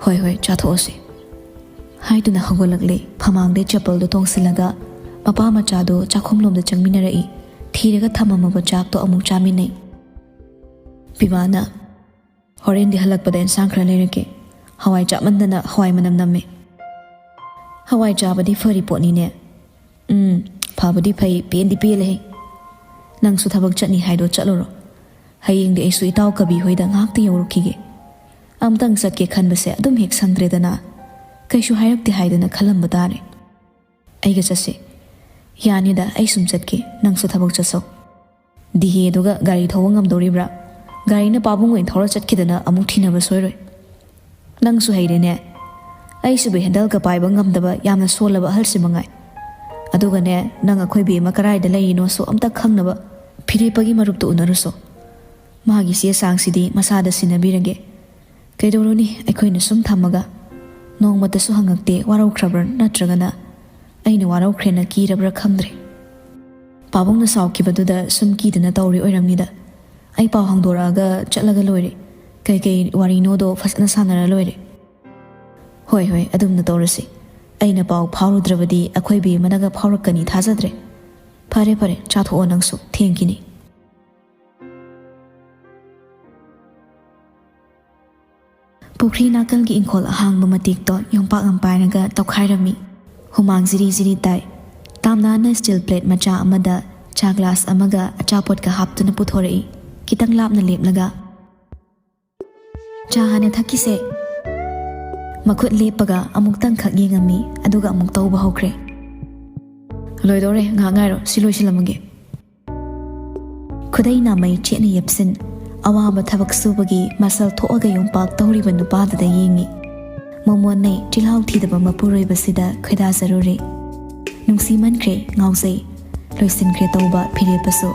"ꯍꯣꯏ ꯍꯣꯏ, ꯆꯥꯊꯣꯛꯑꯁꯦ꯫" ꯍꯥꯏꯗꯨꯅ ꯍꯧꯒꯠꯂꯛꯂꯦ꯫ ꯐꯃꯥꯡꯗꯩ ꯆꯄꯜꯗꯣ ꯇꯣꯡꯁꯤꯜꯂꯒ ꯃꯄꯥ ꯃꯆꯥꯗꯣ ꯆꯥꯛꯈꯨꯝꯂꯣꯝꯗ ꯆꯪꯃꯤꯟꯅꯔꯛꯏ꯫ ꯊꯤꯔꯒ ꯊꯝꯃꯝꯃꯕ ꯆꯥꯛꯇꯣ ꯑꯃꯨꯛ ꯆꯥꯃꯤꯟꯅꯩ꯫ ꯄꯤꯕꯥꯅ, "ꯍꯣꯔꯦꯟꯗꯤ ꯍꯜꯂꯛꯄꯗ ꯑꯦꯟꯁꯥꯡ ꯈꯔ ꯂꯩꯔꯛꯀꯦ꯫ ꯍꯋꯥꯏ ꯆꯥꯃꯟꯗꯅ ꯍꯋꯥꯏ ꯃꯅꯝ ꯅꯝꯃꯦ꯫" "ꯍꯋꯥꯏ ꯆꯥꯕꯗꯤ ꯐꯔꯤ ꯄꯣꯠꯅꯤꯅꯦ꯫" "ꯎꯝ, ꯐꯕꯨꯗꯤ ꯐꯩ, ꯄꯦꯟꯗꯤ ꯄꯦꯜꯂꯦꯍꯦ꯫ ꯅꯪꯁꯨ ꯊꯕꯛ ꯆꯠꯅꯤ ꯍꯥꯏꯗꯣ ꯆꯠꯂꯨꯔꯣ꯫ ꯍꯌꯦꯡꯗꯤ ꯑꯩꯁꯨ ꯏꯇꯥꯎ ꯀꯕꯤ ꯍꯣꯏꯗ ꯉꯥꯛꯇ ꯌꯧꯔꯨꯈꯤꯒꯦ꯫ ꯑꯃꯨꯛꯇꯪ ꯆꯠꯀꯦ ꯈꯟꯕꯁꯦ ꯑꯗꯨꯝ ꯍꯦꯛ ꯁꯪꯗ꯭ꯔꯦꯗꯅ꯫ ꯀꯩꯁꯨ ꯍꯥꯏꯔꯛꯇꯦ ꯍꯥꯏꯗꯅ ꯈꯜꯂꯝꯕ ꯇꯥꯔꯦ꯫" "ꯑꯩꯒ ꯆꯠꯁꯦ꯫" "ꯌꯥꯅꯤꯗ, ꯑꯩ ꯁꯨꯝ ꯆꯠꯀꯦ, ꯅꯪꯁꯨ ꯊꯕꯛ ꯆꯠꯆꯧ꯫" "ꯗꯤꯍꯦꯗꯨꯒ ꯒꯥꯔꯤ ꯊꯧꯕ ꯉꯝꯗꯧꯔꯤꯕ꯭ꯔꯥ? ꯒꯥꯔꯤꯅ ꯄꯥꯕꯨꯡ ꯑꯣꯏꯅ ꯊꯧꯔ ꯆꯠꯈꯤꯗꯅ ꯑꯃꯨꯛ ꯊꯤꯅꯕ ꯁꯣꯏꯔꯣꯏ꯫" "ꯅꯪꯁꯨ ꯍꯩꯔꯦꯅꯦ꯫ ꯑꯩꯁꯤꯕꯨ ꯍꯦꯟꯗꯜꯒ ꯄꯥꯏꯕ ꯉꯝꯗꯕ ꯌꯥꯝꯅ ꯁꯣꯜꯂꯕ ꯑꯍꯜꯁꯤ ꯃꯉꯥꯏ꯫ ꯑꯗꯨꯒꯅꯦ, ꯅꯪ ꯑꯩꯈꯣꯏ ꯕꯦꯝꯃ ꯀꯔꯥꯏꯗ ꯂꯩꯔꯤꯅꯣꯁꯨ ꯑꯝꯇ ꯈꯪꯅꯕ ꯐꯤꯔꯦꯞꯄꯒꯤ ꯃꯔꯨꯞꯇꯨ ꯎꯅꯔꯨꯁꯣ꯫ ꯃꯥꯒꯤ ꯆꯦ ꯆꯥꯡꯁꯤꯗꯤ ꯃꯁꯥꯗ ꯁꯤꯟꯅꯕꯤꯔꯒꯦ꯫ ꯀꯩꯗꯧꯔꯨꯅꯤ, ꯑꯩꯈꯣꯏꯅ ꯁꯨꯝ ꯊꯝꯃꯒ ꯅꯣꯡꯃꯇꯁꯨ ꯍꯪꯉꯛꯇꯦ, ꯋꯥꯔꯧꯈ꯭ꯔꯕ꯭ꯔꯥ ꯅꯠꯇ꯭ꯔꯒꯅ ꯑꯩꯅ ꯋꯥꯔꯧꯈ꯭ꯔꯦꯅ ꯀꯤꯔꯕ꯭ꯔꯥ ꯈꯪꯗ꯭ꯔꯦ꯫ ꯄꯥꯕꯨꯡꯅ ꯁꯥꯎꯈꯤꯕꯗꯨꯗ ꯁꯨꯝ ꯀꯤꯗꯅ ꯇꯧꯔꯤ ꯑꯣꯏꯔꯝꯅꯤꯗ꯫ ꯑꯩ ꯄꯥꯎ ꯍꯪꯗꯣꯔꯛꯑꯒ ꯆꯠꯂꯒ ꯂꯣꯏꯔꯦ꯫ ꯀꯩꯀꯩ ꯋꯥꯔꯤꯅꯣꯗꯣ ꯐꯖꯅ ꯁꯥꯟꯅꯔ ꯂꯣꯏꯔꯦ꯫" "ꯍꯣꯏ ꯍꯣꯏ, ꯑꯗꯨꯝꯅ ꯇꯧꯔꯁꯤ꯫ ꯑꯩꯅ ꯄꯥꯎ ꯐꯥꯎꯔꯨꯗ꯭ꯔꯕꯗꯤ ꯑꯩꯈꯣꯏ ꯕꯦꯝꯃꯅꯒ ꯐꯥꯎꯔꯛꯀꯅꯤ ꯊꯥꯖꯗ꯭ꯔꯦ꯫ ꯐꯔꯦ ꯐꯔꯦ, ꯆꯥꯊꯣꯛꯑꯣ ꯅꯪꯁꯨ, ꯊꯦꯡꯈꯤꯅꯤ꯫" ꯄꯨꯈ꯭ꯔꯤ ꯅꯥꯀꯜꯒꯤ ꯏꯪꯈꯣꯜ ꯑꯍꯥꯡꯕ ꯃꯇꯦꯛꯇꯣ ꯌꯣꯝꯄꯥꯛ ꯑꯃ ꯄꯥꯏꯔꯒ ꯇꯧꯈꯥꯏꯔꯝꯃꯤ꯫ ꯍꯨꯃꯥꯡ ꯖꯤꯔꯤ ꯖꯤꯔꯤ ꯇꯥꯏ꯫ ꯇꯥꯝꯅꯥꯅ ꯁ꯭ꯇꯤꯜ ꯄ꯭ꯂꯦꯠ ꯃꯆꯥ ꯑꯃꯗ ꯆꯥ ꯒ꯭ꯂꯥꯁ ꯑꯃꯒ ꯑꯆꯥꯄꯣꯠꯀ ꯍꯥꯞꯇꯨꯅ ꯄꯨꯊꯣꯔꯛꯏ꯫ ꯈꯤꯇꯪ ꯂꯥꯞꯅ ꯂꯦꯞꯂꯒ, "ꯆꯥ ꯍꯥꯟꯅ ꯊꯛꯈꯤꯁꯦ꯫" ꯃꯈꯨꯠ ꯂꯦꯞꯄꯒ ꯑꯃꯨꯛꯇꯪꯈꯛ ꯌꯦꯡꯉꯝꯃꯤ, ꯑꯗꯨꯒ ꯑꯃꯨꯛ ꯇꯧꯕ ꯍꯧꯈ꯭ꯔꯦ꯫ "ꯂꯣꯏꯗꯧꯔꯦ, ꯉꯥꯏꯍꯥꯛ ꯉꯥꯏꯔꯣ, ꯁꯤ ꯂꯣꯏꯁꯤꯜꯂꯝꯃꯒꯦ꯫" ꯈꯨꯗꯩ ꯅꯥꯃꯩ ꯆꯦꯠꯅ ꯌꯦꯞꯁꯤꯟ, ꯑꯋꯥꯕ ꯊꯕꯛ ꯁꯨꯕꯒꯤ ꯃꯁꯜ ꯊꯣꯛꯑꯒ ꯌꯣꯝꯄꯥꯛ ꯇꯧꯔꯤꯕ ꯅꯨꯄꯥꯗꯨꯗ ꯌꯦꯡꯉꯤ꯫ ꯃꯣꯃꯣꯟꯅꯩ ꯆꯤꯜꯍꯥꯎ ꯊꯤꯗꯕ ꯃꯄꯨꯔꯣꯏꯕꯁꯤꯗ ꯈꯣꯏꯗꯥꯖꯔꯨꯔꯦ꯫ ꯅꯨꯡꯁꯤꯃꯟꯈ꯭ꯔꯦ, ꯉꯥꯎꯖꯩ꯫ ꯂꯣꯏꯁꯤꯟꯈ꯭ꯔꯦ ꯇꯧꯕ ꯐꯤꯔꯦꯞꯄꯁꯨ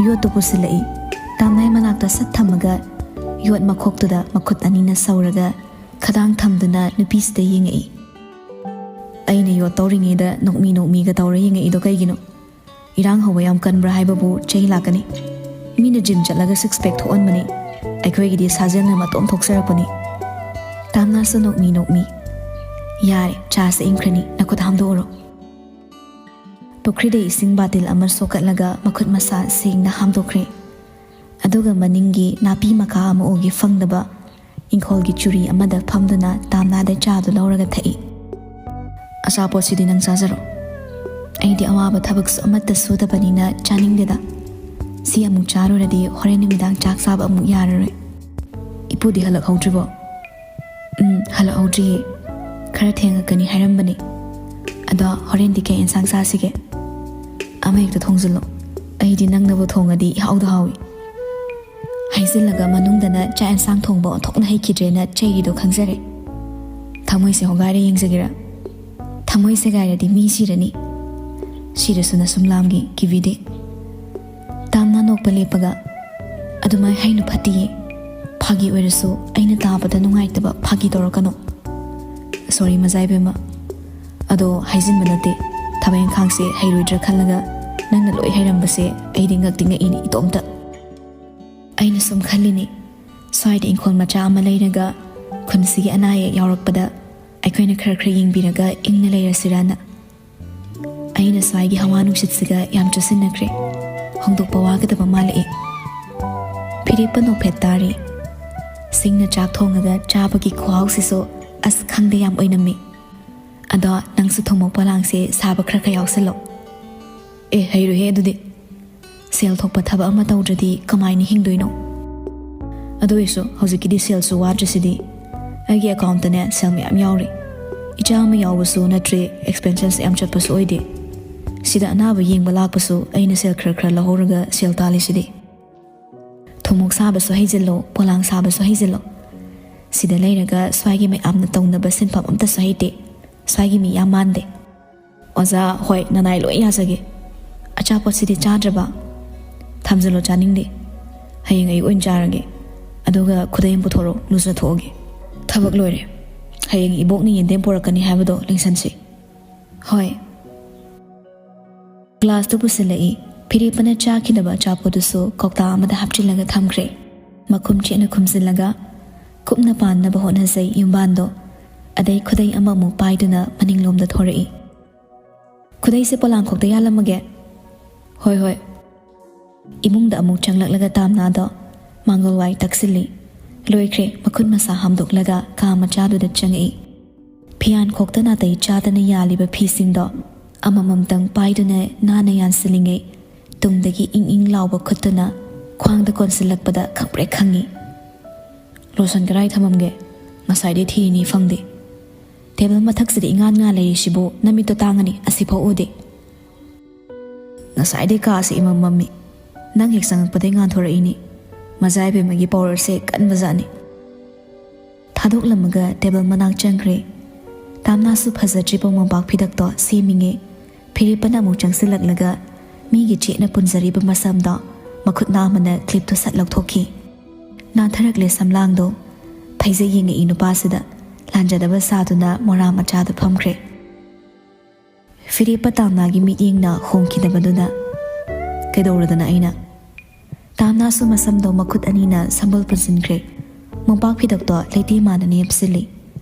ꯌꯣꯠꯇꯨ ꯄꯨꯁꯤꯜꯂꯛꯏ꯫ ꯇꯥꯝꯅꯥꯏ ꯃꯅꯥꯛꯇ ꯁꯠ ꯊꯝꯃꯒ ꯌꯣꯠ ꯃꯈꯣꯛꯇꯨꯗ ꯃꯈꯨꯠ ꯑꯅꯤꯅ ꯁꯧꯔꯒ ꯈꯗꯥꯡ ꯊꯝꯗꯨꯅ ꯅꯨꯄꯤꯁꯤꯗ ꯌꯦꯡꯉꯛꯏ꯫ ꯑꯩꯅ ꯌꯣꯠ ꯇꯧꯔꯤꯉꯩꯗ ꯅꯣꯛꯃꯤ ꯅꯣꯛꯃꯤꯒ ꯇꯧꯔ ꯌꯦꯡꯉꯛꯏꯗꯣ ꯀꯩꯒꯤꯅꯣ? ꯏꯔꯥꯡ ꯍꯧꯕ ꯌꯥꯝ ꯀꯟꯕ꯭ꯔꯥ ꯍꯥꯏꯕꯕꯨ ꯆꯩ ꯂꯥꯛꯀꯅꯤ꯫ ꯃꯤꯅ ꯖꯤꯝ ꯆꯠꯂꯒ ꯁꯤꯛꯁ ꯄꯦꯛ ꯊꯣꯛꯍꯟꯕꯅꯤ, ꯑꯩꯈꯣꯏꯒꯤꯗꯤ ꯁꯥꯖꯦꯜꯅ ꯃꯇꯣꯝ ꯊꯣꯛꯆꯔꯛꯄꯅꯤ꯫ ꯇꯥꯝꯅꯥꯁꯨ ꯅꯣꯛꯃꯤ ꯅꯣꯛꯃꯤ꯫ ꯌꯥꯔꯦ, ꯆꯥꯁꯦ ꯏꯪꯈ꯭ꯔꯅꯤ, ꯅꯈꯨꯠ ꯍꯥꯝꯗꯣꯛꯎꯔꯣ꯫ ꯄꯨꯈ꯭ꯔꯤꯗ ꯏꯁꯤꯡ ꯕꯥꯇꯤꯜ ꯑꯃ ꯁꯣꯛꯀꯠꯂꯒ ꯃꯈꯨꯠ ꯃꯁꯥ ꯁꯦꯡꯅ ꯍꯥꯝꯗꯣꯛꯈ꯭ꯔꯦ꯫ ꯑꯗꯨꯒ ꯃꯅꯤꯡꯒꯤ ꯅꯥꯄꯤ ꯃꯀꯥ ꯑꯃ ꯎꯒꯦ ꯐꯪꯗꯕ ꯏꯪꯈꯣꯜꯒꯤ ꯆꯨꯔꯤ ꯑꯃꯗ ꯐꯝꯗꯨꯅ ꯇꯥꯝꯅꯥꯗ ꯆꯥꯗꯨ ꯂꯧꯔꯒ ꯊꯛꯏ꯫ "ꯑꯆꯥꯄꯣꯠꯁꯤꯗꯤ ꯅꯪ ꯆꯥꯖꯔꯣ꯫ ꯑꯩꯗꯤ ꯑꯋꯥꯕ ꯊꯕꯛꯁꯨ ꯑꯃꯠꯇ ꯁꯨꯗꯕꯅꯤꯅ ꯆꯥꯅꯤꯡꯗꯦꯗ꯫ ꯁꯤ ꯑꯃꯨꯛ ꯆꯥꯔꯨꯔꯗꯤ ꯍꯣꯔꯦꯟ ꯅꯨꯃꯤꯗꯥꯡ ꯆꯥꯛ ꯆꯥꯕ ꯑꯃꯨꯛ ꯌꯥꯔꯔꯣꯏ꯫ ꯏꯄꯨꯗꯤ ꯍꯜꯂꯛꯍꯧꯗ꯭ꯔꯤꯕꯣ?" "ꯎꯝ, ꯍꯜꯂꯛꯍꯧꯗ꯭ꯔꯤꯌꯦ꯫ ꯈꯔ ꯊꯦꯡꯉꯛꯀꯅꯤ ꯍꯥꯏꯔꯝꯕꯅꯦ꯫ ꯑꯗꯣ ꯍꯣꯔꯦꯟꯗꯤ ꯀꯩ ꯑꯦꯟꯁꯥꯡ ꯆꯥꯁꯤꯒꯦ?" "ꯑꯃ ꯍꯦꯛꯇ ꯊꯣꯡꯖꯤꯜꯂꯣ꯫ ꯑꯩꯗꯤ ꯅꯪꯅꯕꯨ ꯊꯣꯡꯉꯗꯤ ꯏꯍꯥꯎꯗ ꯍꯥꯎꯏ꯫" ꯍꯥꯏꯖꯤꯜꯂꯒ ꯃꯅꯨꯡꯗꯅ ꯆꯥꯛ ꯑꯦꯟꯁꯥꯡ ꯊꯣꯡꯕ ꯑꯣꯟꯊꯣꯛꯅ ꯍꯩꯈꯤꯗ꯭ꯔꯦꯅ ꯆꯩꯔꯤꯗꯣ ꯈꯪꯖꯔꯦ꯫ "ꯊꯃꯣꯏꯁꯦ ꯍꯣꯒꯥꯏꯔ ꯌꯦꯡꯖꯒꯦꯔꯥ? ꯊꯃꯣꯏ ꯁꯦꯒꯥꯏꯔꯗꯤ ꯃꯤ ꯁꯤꯔꯅꯤ꯫" "ꯁꯤꯔꯁꯨ ꯅꯁꯨꯝ ꯂꯥꯝꯒꯤ ꯀꯤꯕꯤꯗꯦ꯫" ꯇꯥꯝꯅ ꯅꯣꯛꯄ ꯂꯦꯞꯄꯒ, "ꯑꯗꯨꯃꯥꯏ ꯍꯥꯏꯅꯨ, ꯐꯠꯇꯤꯌꯦ꯫ ꯐꯥꯒꯤ ꯑꯣꯏꯔꯁꯨ ꯑꯩꯅ ꯇꯥꯕꯗ ꯅꯨꯡꯉꯥꯏꯇꯕ ꯐꯥꯒꯤ ꯇꯧꯔꯛꯀꯅꯨ꯫" "ꯁꯣꯔꯤ ꯃꯖꯥꯏꯕꯦꯝꯃ꯫ ꯑꯗꯣ ꯍꯥꯏꯖꯤꯟꯕ ꯅꯠꯇꯦ, ꯊꯕꯛ ꯏꯪꯈꯥꯡꯁꯦ ꯍꯩꯔꯣꯏꯗ꯭ꯔꯥ ꯈꯜꯂꯒ ꯅꯪꯅ ꯂꯣꯏ ꯍꯩꯔꯝꯕꯁꯦ ꯑꯩꯗꯤ ꯉꯛꯇꯤ ꯉꯛꯏꯅꯤ ꯏꯇꯣꯝꯇ꯫ ꯑꯩꯅ ꯁꯨꯝ ꯈꯜꯂꯤꯅꯤ, ꯁ꯭ꯋꯥꯏꯗ ꯏꯪꯈꯣꯜ ꯃꯆꯥ ꯑꯃ ꯂꯩꯔꯒ ꯈꯨꯟꯁꯤꯒꯤ ꯑꯅꯥ ꯑꯌꯦꯛ ꯌꯥꯎꯔꯛꯄꯗ ꯑꯩꯈꯣꯏꯅ ꯈꯔ ꯈꯔ ꯌꯦꯡꯕꯤꯔꯒ ꯏꯪꯅ ꯂꯩꯔꯁꯤꯔꯥꯅ꯫" ꯑꯩꯅ ꯁ꯭ꯋꯥꯏꯒꯤ ꯍꯋꯥ ꯅꯨꯡꯁꯤꯠꯁꯤꯒ ꯌꯥꯝ ꯆꯨꯁꯤꯟꯅꯈ꯭ꯔꯦ꯫ ꯍꯣꯡꯗꯣꯛꯄ ꯋꯥꯒꯗꯕ ꯃꯥꯜꯂꯛꯑꯦ꯫ ꯐꯤꯔꯦꯞꯄ ꯅꯣꯛꯐꯦꯠ ꯇꯥꯔꯤ꯫ ꯁꯤꯡꯅ ꯆꯥꯛ ꯊꯣꯡꯉꯒ ꯆꯥꯕꯒꯤ ꯈꯨꯍꯥꯎꯁꯤꯁꯨ ꯑꯁ ꯈꯪꯗꯦ, ꯌꯥꯝ ꯑꯣꯏꯅꯝꯃꯤ꯫ "ꯑꯗꯣ ꯅꯪꯁꯨ ꯊꯨꯝꯃꯣꯛ ꯄꯣꯂꯥꯡꯁꯦ ꯁꯥꯕ ꯈꯔ ꯈꯔ ꯌꯥꯎꯁꯜꯂꯣ꯫" "ꯑꯦ, ꯍꯩꯔꯣꯏꯍꯦ ꯑꯗꯨꯗꯤ꯫ ꯁꯦꯜ ꯊꯣꯛꯄ ꯊꯕꯛ ꯑꯃ ꯇꯧꯗ꯭ꯔꯗꯤ ꯀꯃꯥꯏꯅ ꯍꯤꯡꯗꯣꯏꯅꯣ? ꯑꯗꯨ ꯑꯣꯏꯔꯁꯨ ꯍꯧꯖꯤꯛꯀꯤꯗꯤ ꯁꯦꯜꯁꯨ ꯋꯥꯗ꯭ꯔꯤꯁꯤꯗꯤ꯫ ꯑꯩꯒꯤ ꯑꯦꯀꯥꯎꯟꯇꯅꯦ ꯁꯦꯜ ꯃꯌꯥꯝ ꯌꯥꯎꯔꯤ꯫ ꯏꯆꯥ ꯑꯃ ꯌꯥꯎꯕꯁꯨ ꯅꯠꯇ꯭ꯔꯦ, ꯑꯦꯛꯁꯄꯦꯟꯁꯦꯁ ꯌꯥꯝ ꯆꯠꯄꯁꯨ ꯑꯣꯏꯗꯦ꯫ ꯁꯤꯗ ꯑꯅꯥꯕ ꯌꯦꯡꯕ ꯂꯥꯛꯄꯁꯨ ꯑꯩꯅ ꯁꯦꯜ ꯈꯔ ꯈꯔ ꯂꯧꯍꯧꯔꯒ ꯁꯦꯜ ꯇꯥꯜꯂꯤꯁꯤꯗꯤ꯫ ꯊꯨꯝꯃꯣꯛ ꯁꯥꯕꯁꯨ ꯍꯩꯖꯤꯜꯂꯣ, ꯄꯣꯂꯥꯡ ꯁꯥꯕꯁꯨ ꯍꯩꯖꯤꯜꯂꯣ꯫ ꯁꯤꯗ ꯂꯩꯔꯒ ꯁ꯭ꯋꯥꯏꯒꯤ ꯃꯌꯥꯝꯅ ꯇꯧꯅꯕ ꯁꯤꯟꯐꯝ ꯑꯝꯇꯁꯨ ꯍꯩꯇꯦ꯫ ꯁ꯭ꯋꯥꯏꯒꯤ ꯃꯤ ꯌꯥꯝ ꯃꯥꯟꯗꯦ꯫ ꯑꯣꯖꯥ, ꯍꯣꯏ, ꯅꯅꯥꯏ ꯂꯣꯏ ꯌꯥꯖꯒꯦ꯫ ꯑꯆꯥꯄꯣꯠꯁꯤꯗꯤ ꯆꯥꯗ꯭ꯔꯕ? ꯊꯝꯖꯤꯜꯂꯣ, ꯆꯥꯅꯤꯡꯗꯦ꯫ ꯍꯌꯦꯡ ꯑꯌꯨꯛ ꯑꯣꯏꯅ ꯆꯥꯔꯒꯦ꯫ ꯑꯗꯨꯒ ꯈꯨꯗꯩ ꯑꯃ ꯄꯨꯊꯣꯔꯛꯑꯣ, ꯂꯨꯖꯊꯣꯛꯑꯒꯦ꯫ ꯊꯕꯛ ꯂꯣꯏꯔꯦ꯫ ꯍꯌꯦꯡ ꯏꯕꯣꯛꯅ ꯌꯦꯟꯗꯦꯝ ꯄꯨꯔꯛꯀꯅꯤ ꯍꯥꯏꯕꯗꯣ ꯂꯦꯡꯁꯟꯁꯤ꯫ ꯍꯣꯏ꯫ ꯒ꯭ꯂꯥꯁꯇꯨ ꯄꯨꯁꯤꯜꯂꯛꯏ꯫ ꯐꯤꯔꯦꯞꯄꯅ ꯆꯥꯈꯤꯗꯕ ꯑꯆꯥꯄꯣꯠꯇꯨꯁꯨ ꯀꯧꯇꯥ ꯑꯃꯗ ꯍꯥꯞꯆꯤꯜꯂꯒ ꯊꯝꯈ꯭ꯔꯦ꯫ ꯃꯈꯨꯝ ꯆꯦꯠꯅ ꯈꯨꯝꯖꯤꯜꯂꯒ, ꯀꯨꯞꯅ ꯄꯥꯟꯅꯕ ꯍꯣꯠꯅꯖꯩ ꯌꯨꯝꯕꯥꯟꯗꯣ꯫ ꯑꯗꯩ ꯈꯨꯗꯩ ꯑꯃꯃꯨꯛ ꯄꯥꯏꯗꯨꯅ ꯃꯅꯤꯡꯂꯣꯝꯗ ꯊꯣꯔꯛꯏ꯫ "ꯈꯨꯗꯩꯁꯦ ꯄꯣꯂꯥꯡꯈꯣꯛꯇ ꯌꯥꯜꯂꯝꯃꯒꯦ꯫" "ꯍꯣꯏ, ꯍꯣꯏ꯫" ꯏꯃꯨꯡꯗ ꯑꯃꯨꯛ ꯆꯪꯂꯛꯂꯒ ꯇꯥꯝꯅꯥꯗꯣ ꯃꯥꯡꯒꯣꯜ ꯋꯥꯏ ꯇꯛꯁꯤꯜꯂꯤ꯫ ꯂꯣꯏꯈ꯭ꯔꯦ, ꯃꯈꯨꯠ ꯃꯁꯥ ꯍꯥꯝꯗꯣꯛꯂꯒ ꯀꯥ ꯃꯆꯥꯗꯨꯗ ꯆꯪꯉꯛꯏ꯫ ꯐꯤꯌꯥꯟ ꯈꯣꯛꯇ ꯅꯥꯇꯩ ꯆꯥꯗꯅ ꯌꯥꯜꯂꯤꯕ ꯐꯤꯁꯤꯡꯗꯣ ꯑꯃꯃꯝꯇꯪ ꯄꯥꯏꯗꯨꯅ ꯅꯥꯟꯅ ꯌꯥꯟꯁꯤꯜꯂꯤꯉꯩ, ꯇꯨꯡꯗꯒꯤ ꯏꯪ ꯏꯪ ꯂꯥꯎꯕ ꯈꯨꯠꯇꯨꯅ ꯈ꯭ꯋꯥꯡꯗ ꯀꯣꯟꯁꯤꯜꯂꯛꯄꯗ ꯈꯪꯄ꯭ꯔꯦꯛ ꯈꯪꯉꯤ꯫ "ꯂꯣꯁꯟ ꯀꯗꯥꯏ ꯊꯝꯃꯝꯒꯦ? ꯉꯁꯥꯏꯗꯩ ꯊꯤꯔꯤꯅꯤ, ꯐꯪꯗꯦ꯫ ꯇꯦꯕꯜ ꯃꯊꯛꯁꯤꯗ ꯏꯉꯥꯟ ꯉꯥꯟ ꯂꯩꯔꯤꯁꯤꯕꯨ ꯅꯃꯤꯠꯇꯣ ꯇꯥꯡꯉꯅꯤ, ꯑꯁꯤꯐꯥꯎ ꯎꯗꯦ꯫ ꯉꯁꯥꯏꯗꯩ ꯀꯥꯁꯦ ꯏꯃꯝ ꯃꯝꯃꯤ꯫ ꯅꯪ ꯍꯦꯛ ꯆꯪꯉꯛꯄꯗꯩ ꯉꯥꯟꯊꯣꯔꯛꯏꯅꯤ꯫ ꯃꯖꯥ ꯏꯕꯦꯝꯃꯒꯤ ꯄꯥꯎꯔꯧꯁꯦ ꯀꯟꯕꯖꯥꯠꯅꯤ꯫" ꯊꯥꯗꯣꯛꯂꯝꯃꯒ ꯇꯦꯕꯜ ꯃꯅꯥꯛ ꯆꯪꯈ꯭ꯔꯦ꯫ ꯇꯥꯝꯅꯥꯁꯨ ꯐꯖꯗ꯭ꯔꯤꯕ ꯃꯣꯝꯄꯥꯛ ꯐꯤꯗꯛꯇꯣ ꯁꯦꯝꯃꯤꯉꯩ, ꯐꯤꯔꯦꯞꯄꯅ ꯑꯃꯨꯛ ꯆꯪꯁꯤꯜꯂꯛꯂꯒ ꯃꯤꯒꯤ ꯆꯦꯠꯅ ꯄꯨꯟꯖꯔꯤꯕ ꯃꯁꯝꯗꯣ ꯃꯈꯨꯠ ꯅꯥꯝꯃꯅ ꯀ꯭ꯂꯤꯞꯇꯨ ꯁꯠ ꯂꯧꯊꯣꯛꯈꯤ꯫ ꯅꯥꯟꯊꯔꯛꯂꯦ ꯁꯝꯂꯥꯡꯗꯣ꯫ ꯐꯩꯖꯩ ꯌꯦꯡꯉꯛꯏ ꯅꯨꯄꯥꯁꯤꯗ꯫ ꯂꯥꯟꯖꯗꯕ ꯁꯥꯗꯨꯅ ꯃꯣꯔꯥ ꯃꯆꯥꯗ ꯐꯝꯈ꯭ꯔꯦ꯫ ꯐꯤꯔꯦꯞꯄ ꯇꯥꯝꯅꯥꯒꯤ ꯃꯤꯠꯌꯦꯡꯅ ꯍꯣꯡꯈꯤꯗꯕꯗꯨꯗ, "ꯀꯩꯗꯧꯔꯗꯅ ꯑꯩꯅ?" ꯇꯥꯝꯅꯥꯁꯨ ꯃꯁꯝꯗꯣ ꯃꯈꯨꯠ ꯑꯅꯤꯅ ꯁꯝꯕꯜ ꯄꯨꯟꯁꯤꯟꯈ꯭ꯔꯦ꯫ ꯃꯣꯝꯄꯥꯛ ꯐꯤꯗꯛꯇꯣ ꯂꯩꯇꯦ ꯃꯥꯟꯅ ꯅꯦꯞꯁꯤꯜꯂꯤ꯫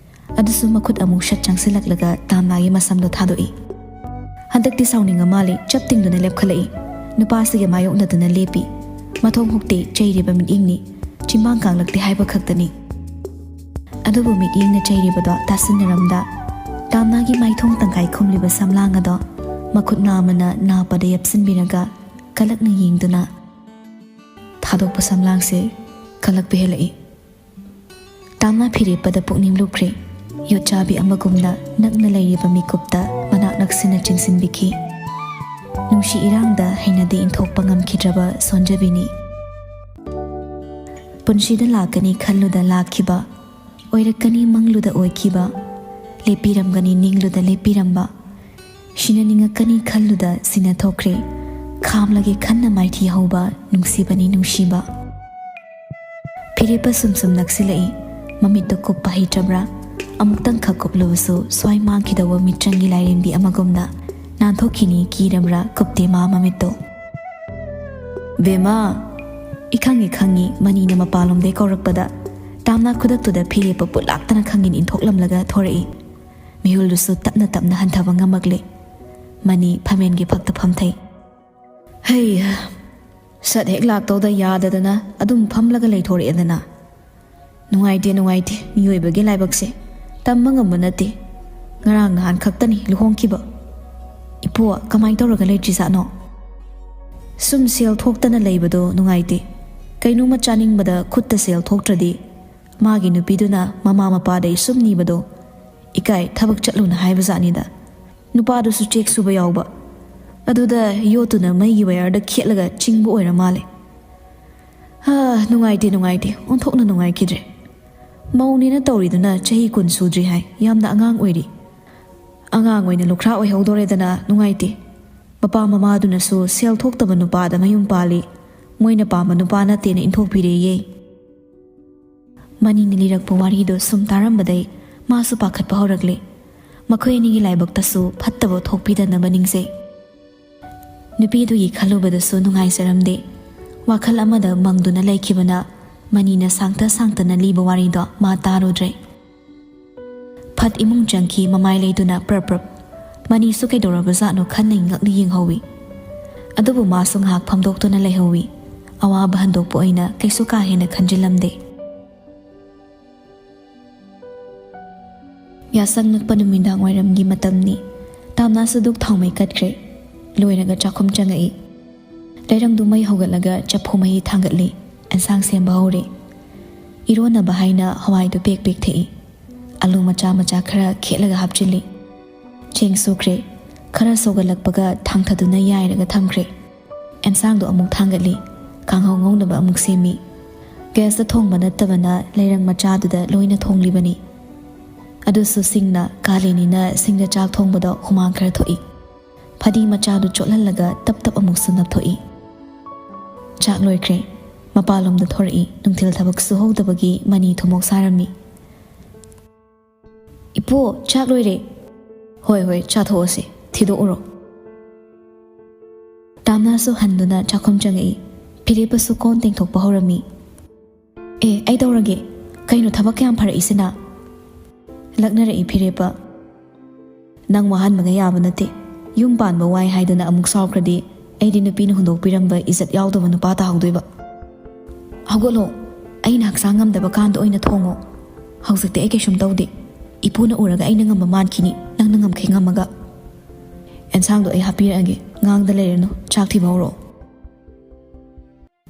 ꯑꯗꯨꯁꯨ ꯃꯈꯨꯠ ꯑꯃꯨꯛ ꯁꯠ ꯆꯪꯁꯤꯜꯂꯛꯂꯒ ꯇꯥꯝꯅꯥꯒꯤ ꯃꯁꯝꯗꯣ ꯊꯥꯗꯣꯛꯏ꯫ ꯍꯟꯗꯛꯇꯤ ꯁꯥꯎꯅꯤꯡꯉ ꯃꯥꯜꯂꯤ, ꯆꯞ ꯇꯤꯡꯗꯨꯅ ꯂꯦꯞꯈꯠꯂꯛꯏ꯫ ꯅꯨꯄꯥꯁꯤꯒ ꯃꯥꯌꯣꯛꯅꯗꯨꯅ ꯂꯦꯞꯄꯤ꯫ ꯃꯊꯣꯡ ꯍꯨꯛꯇꯦ, ꯆꯩꯔꯤꯕ ꯃꯤꯠꯌꯦꯡꯅꯤ꯫ ꯆꯤꯝꯕꯥꯡ ꯀꯥꯡꯂꯛꯂꯤ ꯍꯥꯏꯕ ꯈꯛꯇꯅꯤ꯫ ꯑꯗꯨꯕꯨ ꯃꯤꯠꯌꯦꯡꯅ ꯆꯩꯔꯤꯕꯗꯣ ꯇꯥꯁꯤꯟꯅꯔꯝꯗ, ꯇꯥꯝꯅꯥꯒꯤ ꯃꯥꯏꯊꯣꯡ ꯇꯪꯈꯥꯏ ꯈꯨꯝꯂꯤꯕ ꯁꯝꯂꯥꯡ ꯑꯗꯣ ꯃꯈꯨꯠ ꯅꯥꯝꯃꯅ ꯅꯥꯄꯗ ꯌꯦꯞꯁꯤꯟꯕꯤꯔꯒ ꯀꯂꯛꯅ ꯌꯦꯡꯗꯨꯅ, ꯊꯥꯗꯣꯛꯄ ꯁꯝꯂꯥꯡꯁꯦ ꯀꯂꯛꯄ ꯍꯦꯜꯂꯛꯏ꯫ ꯇꯥꯝꯅꯥ ꯐꯤꯔꯦꯞꯄꯗ ꯄꯨꯛꯅꯤꯡ ꯂꯨꯞꯈ꯭ꯔꯦ꯫ ꯌꯣꯠꯆꯥꯕꯤ ꯑꯃꯒꯨꯝꯅ ꯅꯛꯅ ꯂꯩꯔꯤꯕ ꯃꯤꯀꯨꯞꯇ ꯃꯅꯥꯛ ꯅꯛꯁꯤꯟꯅ ꯆꯤꯡꯁꯤꯟꯕꯤꯈꯤ꯫ ꯅꯨꯡꯁꯤ ꯏꯔꯥꯡꯗ ꯍꯩꯅꯗꯦ ꯏꯟꯊꯣꯛꯄ ꯉꯝꯈꯤꯗ꯭ꯔꯕ ꯁꯣꯟꯖꯕꯤꯅꯤ꯫ ꯄꯨꯟꯁꯤꯗ ꯂꯥꯛꯀꯅꯤ ꯈꯜꯂꯨꯗ ꯂꯥꯛꯈꯤꯕ ꯑꯣꯏꯔꯛꯀꯅꯤ ꯃꯪꯂꯨꯗ ꯑꯣꯏꯈꯤꯕ, ꯂꯦꯞꯄꯤꯔꯝꯒꯅꯤ ꯅꯤꯡꯂꯨꯗ ꯂꯦꯞꯄꯤꯔꯝꯕ, ꯁꯤꯟꯅꯅꯤꯡꯉꯛꯀꯅꯤ ꯈꯜꯂꯨꯗ ꯁꯤꯟꯅꯊꯣꯛꯈ꯭ꯔꯦ, ꯈꯥꯝꯂꯒꯦ ꯈꯟꯅ ꯃꯥꯏꯊꯤ ꯍꯧꯕ ꯅꯨꯡꯁꯤꯕꯅꯤ ꯅꯨꯡꯁꯤꯕ꯫ ꯐꯤꯔꯦꯞꯄ ꯁꯨꯝ ꯁꯨꯝ ꯅꯛꯁꯤꯜꯂꯛꯏ, ꯃꯃꯤꯠꯇꯣ ꯀꯨꯞꯄ ꯍꯩꯇ꯭ꯔꯕ꯭ꯔꯥ? ꯑꯃꯨꯛꯇꯪꯈꯛ ꯀꯨꯞꯂꯨꯕꯁꯨ ꯁ꯭ꯋꯥꯏ ꯃꯥꯡꯈꯤꯗꯧꯕ ꯃꯤꯇ꯭ꯔꯪꯒꯤ ꯂꯥꯏꯔꯦꯝꯕꯤ ꯑꯃꯒꯨꯝꯅ ꯅꯥꯟꯊꯣꯛꯈꯤꯅꯤ ꯀꯤꯔꯕ꯭ꯔꯥ? ꯀꯨꯞꯇꯦ ꯃꯥ ꯃꯃꯤꯠꯇꯣ꯫ "ꯕꯦꯝꯃ!" ꯏꯈꯪ ꯏꯈꯪꯉꯤ ꯃꯅꯤꯅ ꯃꯄꯥꯟꯂꯣꯝꯗꯩ ꯀꯧꯔꯛꯄꯗ ꯇꯥꯝꯅ ꯈꯨꯗꯛꯇꯨꯗ ꯐꯤꯔꯦꯞꯄ ꯄꯨꯠꯂꯥꯛꯇꯅ ꯈꯪꯒꯤꯟ ꯏꯟꯊꯣꯛꯂꯝꯂꯒ ꯊꯣꯔꯛꯏ꯫ ꯃꯤꯍꯨꯜꯗꯨꯁꯨ ꯇꯞꯅ ꯇꯞꯅ ꯍꯟꯊꯕ ꯉꯝꯃꯛꯂꯦ꯫ ꯃꯅꯤ ꯐꯝꯃꯦꯟꯒꯤ ꯐꯛꯇ ꯐꯝꯊꯩ꯫ "ꯍꯩ ꯍꯥ, ꯁꯠ ꯍꯦꯛ ꯂꯥꯛꯇꯧꯗ ꯌꯥꯗꯗꯅ ꯑꯗꯨꯝ ꯐꯝꯂꯒ ꯂꯩꯊꯣꯔꯛꯑꯦꯗꯅ꯫ ꯅꯨꯡꯉꯥꯏꯇꯦ, ꯅꯨꯡꯉꯥꯏꯇꯦ, ꯃꯤꯑꯣꯏꯕꯒꯤ ꯂꯥꯏꯕꯛꯁꯦ ꯇꯝꯕ ꯉꯝꯕ ꯅꯠꯇꯦ꯫ ꯉꯔꯥꯡ ꯅꯍꯥꯟ ꯈꯛꯇꯅꯤ ꯂꯨꯍꯣꯡꯈꯤꯕ꯫ ꯏꯄꯨ, ꯀꯃꯥꯏꯅ ꯇꯧꯔꯒ ꯂꯩꯇ꯭ꯔꯤꯖꯥꯠꯅꯣ? ꯁꯨꯝ ꯁꯦꯜ ꯊꯣꯛꯇꯅ ꯂꯩꯕꯗꯣ ꯅꯨꯡꯉꯥꯏꯇꯦ꯫ ꯀꯩꯅꯣꯝꯃ ꯆꯥꯅꯤꯡꯕꯗ ꯈꯨꯠꯇ ꯁꯦꯜ ꯊꯣꯛꯇ꯭ꯔꯗꯤ ꯃꯥꯒꯤ ꯅꯨꯄꯤꯗꯨꯅ ꯃꯃꯥ ꯃꯄꯥꯗꯩ ꯁꯨꯝ ꯅꯤꯕꯗꯣ ꯏꯀꯥꯏ, ꯊꯕꯛ ꯆꯠꯂꯨꯅ ꯍꯥꯏꯕꯖꯥꯠꯅꯤꯗ꯫ ꯅꯨꯄꯥꯗꯨꯁꯨ ꯆꯦꯛ ꯁꯨꯕ ꯌꯥꯎꯕ꯫ ꯑꯗꯨꯗ ꯌꯣꯠꯇꯨꯅ ꯃꯩꯒꯤ ꯋꯥꯌꯔꯗ ꯈꯦꯠꯂꯒ ꯆꯤꯡꯕ ꯑꯣꯏꯔ ꯃꯥꯜꯂꯦ꯫ ꯍꯥ, ꯅꯨꯡꯉꯥꯏꯇꯦ, ꯅꯨꯡꯉꯥꯏꯇꯦ, ꯑꯣꯟꯊꯣꯛꯅ ꯅꯨꯡꯉꯥꯏꯈꯤꯗ꯭ꯔꯦ꯫ ꯃꯧꯅꯦꯅ ꯇꯧꯔꯤꯗꯨꯅ ꯆꯍꯤ ꯀꯨꯟ ꯁꯨꯗ꯭ꯔꯤ ꯍꯥꯏ, ꯌꯥꯝꯅ ꯑꯉꯥꯡ ꯑꯣꯏꯔꯤ꯫ ꯑꯉꯥꯡ ꯑꯣꯏꯅ ꯂꯨꯈ꯭ꯔꯥ ꯑꯣꯏꯍꯧꯗꯣꯔꯦꯗꯅ ꯅꯨꯡꯉꯥꯏꯇꯦ꯫ ꯃꯄꯥ ꯃꯃꯥꯗꯨꯅꯁꯨ ꯁꯦꯜ ꯊꯣꯛꯇꯕ ꯅꯨꯄꯥꯗ ꯃꯌꯨꯝ ꯄꯥꯜꯂꯤ, ꯃꯣꯏꯅ ꯄꯥꯝꯕ ꯅꯨꯄꯥ ꯅꯠꯇꯦꯅ ꯏꯟꯊꯣꯛꯄꯤꯔꯦꯌꯦ꯫" ꯃꯅꯤꯅ ꯂꯤꯔꯛꯄ ꯋꯥꯔꯤꯗꯨ ꯁꯨꯝ ꯇꯥꯔꯝꯕꯗꯩ ꯃꯥꯁꯨ ꯄꯥꯈꯠꯄ ꯍꯧꯔꯛꯂꯦ꯫ ꯃꯈꯣꯏ ꯑꯅꯤꯒꯤ ꯂꯥꯏꯕꯛꯇꯁꯨ ꯐꯠꯇꯕ ꯊꯣꯛꯄꯤꯗꯅꯕ ꯅꯤꯡꯖꯩ꯫ ꯅꯨꯄꯤꯗꯨꯒꯤ ꯈꯜꯂꯨꯕꯗꯁꯨ ꯅꯨꯡꯉꯥꯏꯖꯔꯝꯗꯦ꯫ ꯋꯥꯈꯜ ꯑꯃꯗ ꯃꯪꯗꯨꯅ ꯂꯩꯈꯤꯕꯅ ꯃꯅꯤꯅ ꯁꯥꯡꯇ ꯁꯥꯡꯇꯅ ꯂꯤꯕ ꯋꯥꯔꯤꯗꯣ ꯃꯥ ꯇꯥꯔꯨꯗ꯭ꯔꯦ꯫ ꯐꯠ ꯏꯃꯨꯡ ꯆꯪꯈꯤ ꯃꯃꯥꯏ ꯂꯩꯗꯨꯅ ꯄ꯭ꯔꯞ ꯄ꯭ꯔꯞ꯫ ꯃꯅꯤꯁꯨ ꯀꯩꯗꯧꯔꯕꯖꯥꯠꯅꯣ ꯈꯟꯅ ꯉꯛꯅ ꯌꯦꯡꯍꯧꯏ꯫ ꯑꯗꯨꯕꯨ ꯃꯥꯁꯨ ꯉꯥꯏꯍꯥꯛ ꯐꯝꯗꯣꯛꯇꯨꯅ ꯂꯩꯍꯧꯏ꯫ ꯑꯋꯥꯕ ꯍꯟꯗꯣꯛꯄ ꯑꯣꯏꯅ ꯀꯩꯁꯨ ꯀꯥ ꯍꯦꯟꯅ ꯈꯟꯖꯤꯜꯂꯝꯗꯦ꯫ ꯌꯥꯆꯪꯉꯛꯄ ꯅꯨꯃꯤꯗꯥꯡ ꯋꯥꯏꯔꯝꯒꯤ ꯃꯇꯝꯅꯤ꯫ ꯇꯥꯝꯅꯥꯁꯨ ꯗꯨꯛ ꯊꯥꯎꯃꯩ ꯀꯠꯈ꯭ꯔꯦ꯫ ꯂꯣꯏꯔꯒ ꯆꯥꯛꯈꯨꯝ ꯆꯪꯉꯛꯏ꯫ ꯂꯩꯔꯪꯗꯨ ꯃꯩ ꯍꯧꯒꯠꯂꯒ ꯆꯐꯨ ꯃꯍꯤ ꯊꯥꯡꯒꯠꯂꯤ꯫ ꯑꯦꯟꯁꯥꯡ ꯁꯦꯝꯕ ꯍꯧꯔꯦ꯫ ꯏꯔꯣꯟꯅꯕ ꯍꯥꯏꯅ ꯍꯋꯥꯏꯗꯨ ꯄꯦꯛ ꯄꯦꯛ ꯊꯛꯏ꯫ ꯑꯂꯨ ꯃꯆꯥ ꯃꯆꯥ ꯈꯔ ꯈꯦꯠꯂꯒ ꯍꯥꯞꯆꯤꯜꯂꯤ꯫ ꯆꯦꯡ ꯁꯨꯈ꯭ꯔꯦ꯫ ꯈꯔ ꯁꯧꯒꯠꯂꯛꯄꯒ ꯊꯥꯡꯊꯗꯨꯅ ꯌꯥꯏꯔꯒ ꯊꯝꯈ꯭ꯔꯦ꯫ ꯑꯦꯟꯁꯥꯡꯗꯣ ꯑꯃꯨꯛ ꯊꯥꯡꯒꯠꯂꯤ꯫ ꯀꯥꯡꯍꯧ ꯉꯧꯅꯕ ꯑꯃꯨꯛ ꯁꯦꯝꯃꯤ꯫ ꯒ꯭ꯌꯥꯁꯇ ꯊꯣꯡꯕ ꯅꯠꯇꯕꯅ ꯂꯩꯔꯪ ꯃꯆꯥꯗꯨꯗ ꯂꯣꯏꯅ ꯊꯣꯡꯂꯤꯕꯅꯤ꯫ ꯑꯗꯨꯁꯨ ꯁꯤꯡꯅ꯫ ꯀꯥꯂꯦꯟꯅꯤꯅ ꯁꯤꯡꯗ ꯆꯥꯛ ꯊꯣꯡꯕꯗꯣ ꯍꯨꯃꯥꯡ ꯈꯔ ꯊꯣꯛꯏ꯫ ꯐꯗꯤ ꯃꯆꯥꯗꯨ ꯆꯣꯠꯍꯜꯂꯒ ꯇꯞ ꯇꯞ ꯑꯃꯨꯛꯁꯨ ꯅꯞꯊꯣꯛꯏ꯫ ꯆꯥꯛ ꯂꯣꯏꯈ꯭ꯔꯦ꯫ ꯃꯄꯥꯟꯂꯣꯝꯗ ꯊꯣꯔꯛꯏ꯫ ꯅꯨꯡꯊꯤꯜ ꯊꯕꯛ ꯁꯨꯍꯧꯗꯕꯒꯤ ꯃꯅꯤ ꯊꯨꯝꯃꯣꯛ ꯁꯥꯔꯝꯃꯤ꯫ "ꯏꯄꯨ, ꯆꯥꯛ ꯂꯣꯏꯔꯦ꯫" "ꯍꯣꯏ, ꯍꯣꯏ, ꯆꯥꯊꯣꯛꯑꯁꯤ꯫ ꯊꯤꯗꯣꯛꯎꯔꯣ꯫" ꯇꯥꯝꯅꯥꯁꯨ ꯍꯟꯗꯨꯅ ꯆꯥꯛꯈꯨꯝ ꯆꯪꯉꯛꯏ꯫ ꯐꯤꯔꯦꯞꯄꯁꯨ ꯀꯣꯟ ꯇꯦꯡꯊꯣꯛꯄ ꯍꯧꯔꯝꯃꯤ꯫ "ꯑꯦ, ꯑꯩ ꯇꯧꯔꯒꯦ꯫ ꯀꯩꯅꯣ ꯊꯕꯛ ꯀꯌꯥꯝ ꯐꯔꯛꯏꯁꯤꯅ?" ꯂꯛꯅꯔꯛꯏ ꯐꯤꯔꯦꯞꯄ꯫ "ꯅꯪ ꯋꯥꯍꯟꯕꯒ ꯌꯥꯕ ꯅꯠꯇꯦ꯫ ꯌꯨꯝ ꯄꯥꯟꯕ ꯋꯥꯏ ꯍꯥꯏꯗꯅ ꯑꯃꯨꯛ ꯁꯥꯎꯈ꯭ꯔꯗꯤ ꯑꯩꯗꯤ ꯅꯨꯄꯤꯅ ꯍꯨꯟꯗꯣꯛꯄꯤꯔꯝꯕ ꯏꯖꯠ ꯌꯥꯎꯗꯕ ꯅꯨꯄꯥ ꯇꯥꯍꯧꯗꯣꯏꯕ꯫ ꯍꯧꯒꯠꯂꯣ, ꯑꯩꯅ ꯍꯛꯆꯥꯡ ꯉꯝꯗꯕ ꯀꯥꯟꯗ ꯑꯣꯏꯅ ꯊꯣꯡꯉꯣ꯫ ꯍꯧꯖꯤꯛꯇꯤ ꯑꯩ ꯀꯩꯁꯨꯝ ꯇꯧꯗꯦ꯫ ꯏꯄꯨꯅ ꯎꯔꯒ ꯑꯩꯅ ꯉꯝꯕ ꯃꯥꯟꯈꯤꯅꯤ, ꯅꯪꯅ ꯉꯝꯈꯩ ꯉꯝꯃꯒ꯫ ꯑꯦꯟꯁꯥꯡꯗꯣ ꯑꯩ ꯍꯥꯞꯄꯤꯔꯛꯑꯒꯦ, ꯉꯥꯡꯗ ꯂꯩꯔꯅꯨ, ꯆꯥꯛ ꯊꯤꯕ ꯍꯧꯔꯛꯑꯣ꯫"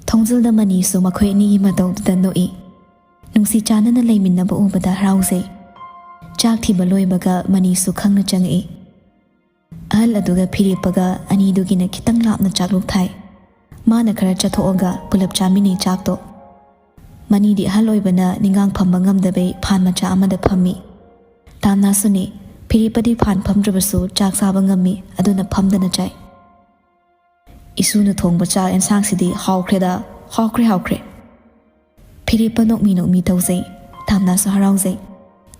ꯊꯣꯡꯖꯤꯜꯗ ꯃꯅꯤꯁꯨ ꯃꯈꯣꯏ ꯑꯅꯤꯒꯤ ꯃꯇꯧꯗꯨꯗ ꯅꯣꯛꯏ꯫ ꯅꯨꯡꯁꯤ ꯆꯥꯟꯅꯅ ꯂꯩꯃꯤꯟꯅꯕ ꯎꯕꯗ ꯍꯔꯥꯎꯖꯩ꯫ ꯆꯥꯛ ꯊꯤꯕ ꯂꯣꯏꯕꯒ ꯃꯅꯤꯁꯨ ꯈꯪꯅ ꯆꯪꯉꯛꯏ꯫ ꯑꯍꯜ ꯑꯗꯨꯒ ꯐꯤꯔꯦꯞꯄꯒ ꯑꯅꯤꯗꯨꯒꯤꯅ ꯈꯤꯇꯪ ꯂꯥꯞꯅ ꯆꯥꯛꯂꯨꯛ ꯊꯥꯏ꯫ ꯃꯥꯅ ꯈꯔ ꯆꯠꯊꯣꯛꯑꯒ ꯄꯨꯂꯞ ꯆꯥꯃꯤꯟꯅꯩ ꯆꯥꯛꯇꯣ꯫ ꯃꯅꯤꯗꯤ ꯑꯍꯜ ꯑꯣꯏꯕꯅ ꯅꯤꯡꯒꯥꯡ ꯐꯝꯕ ꯉꯝꯗꯕꯩ ꯐꯥꯟ ꯃꯆꯥ ꯑꯃꯗ ꯐꯝꯃꯤ꯫ ꯇꯥꯝꯅꯥꯁꯨꯅꯤ꯫ ꯐꯤꯔꯦꯞꯄꯗꯤ ꯐꯥꯟ ꯐꯝꯗ꯭ꯔꯕꯁꯨ ꯆꯥꯛ ꯆꯥꯕ ꯉꯝꯃꯤ, ꯑꯗꯨꯅ ꯐꯝꯗꯅ ꯆꯥꯏ꯫ "ꯏꯁꯨꯅ ꯊꯣꯡꯕ ꯆꯥꯛ ꯑꯦꯟꯁꯥꯡꯁꯤꯗꯤ ꯍꯥꯎꯈ꯭ꯔꯦꯗ, ꯍꯥꯎꯈ꯭ꯔꯦ, ꯍꯥꯎꯈ꯭ꯔꯦ꯫" ꯐꯤꯔꯦꯞꯄ ꯅꯣꯛꯃꯤ ꯅꯣꯛꯃꯤ ꯇꯧꯖꯩ꯫ ꯇꯥꯝꯅꯥꯁꯨ ꯍꯔꯥꯎꯖꯩ꯫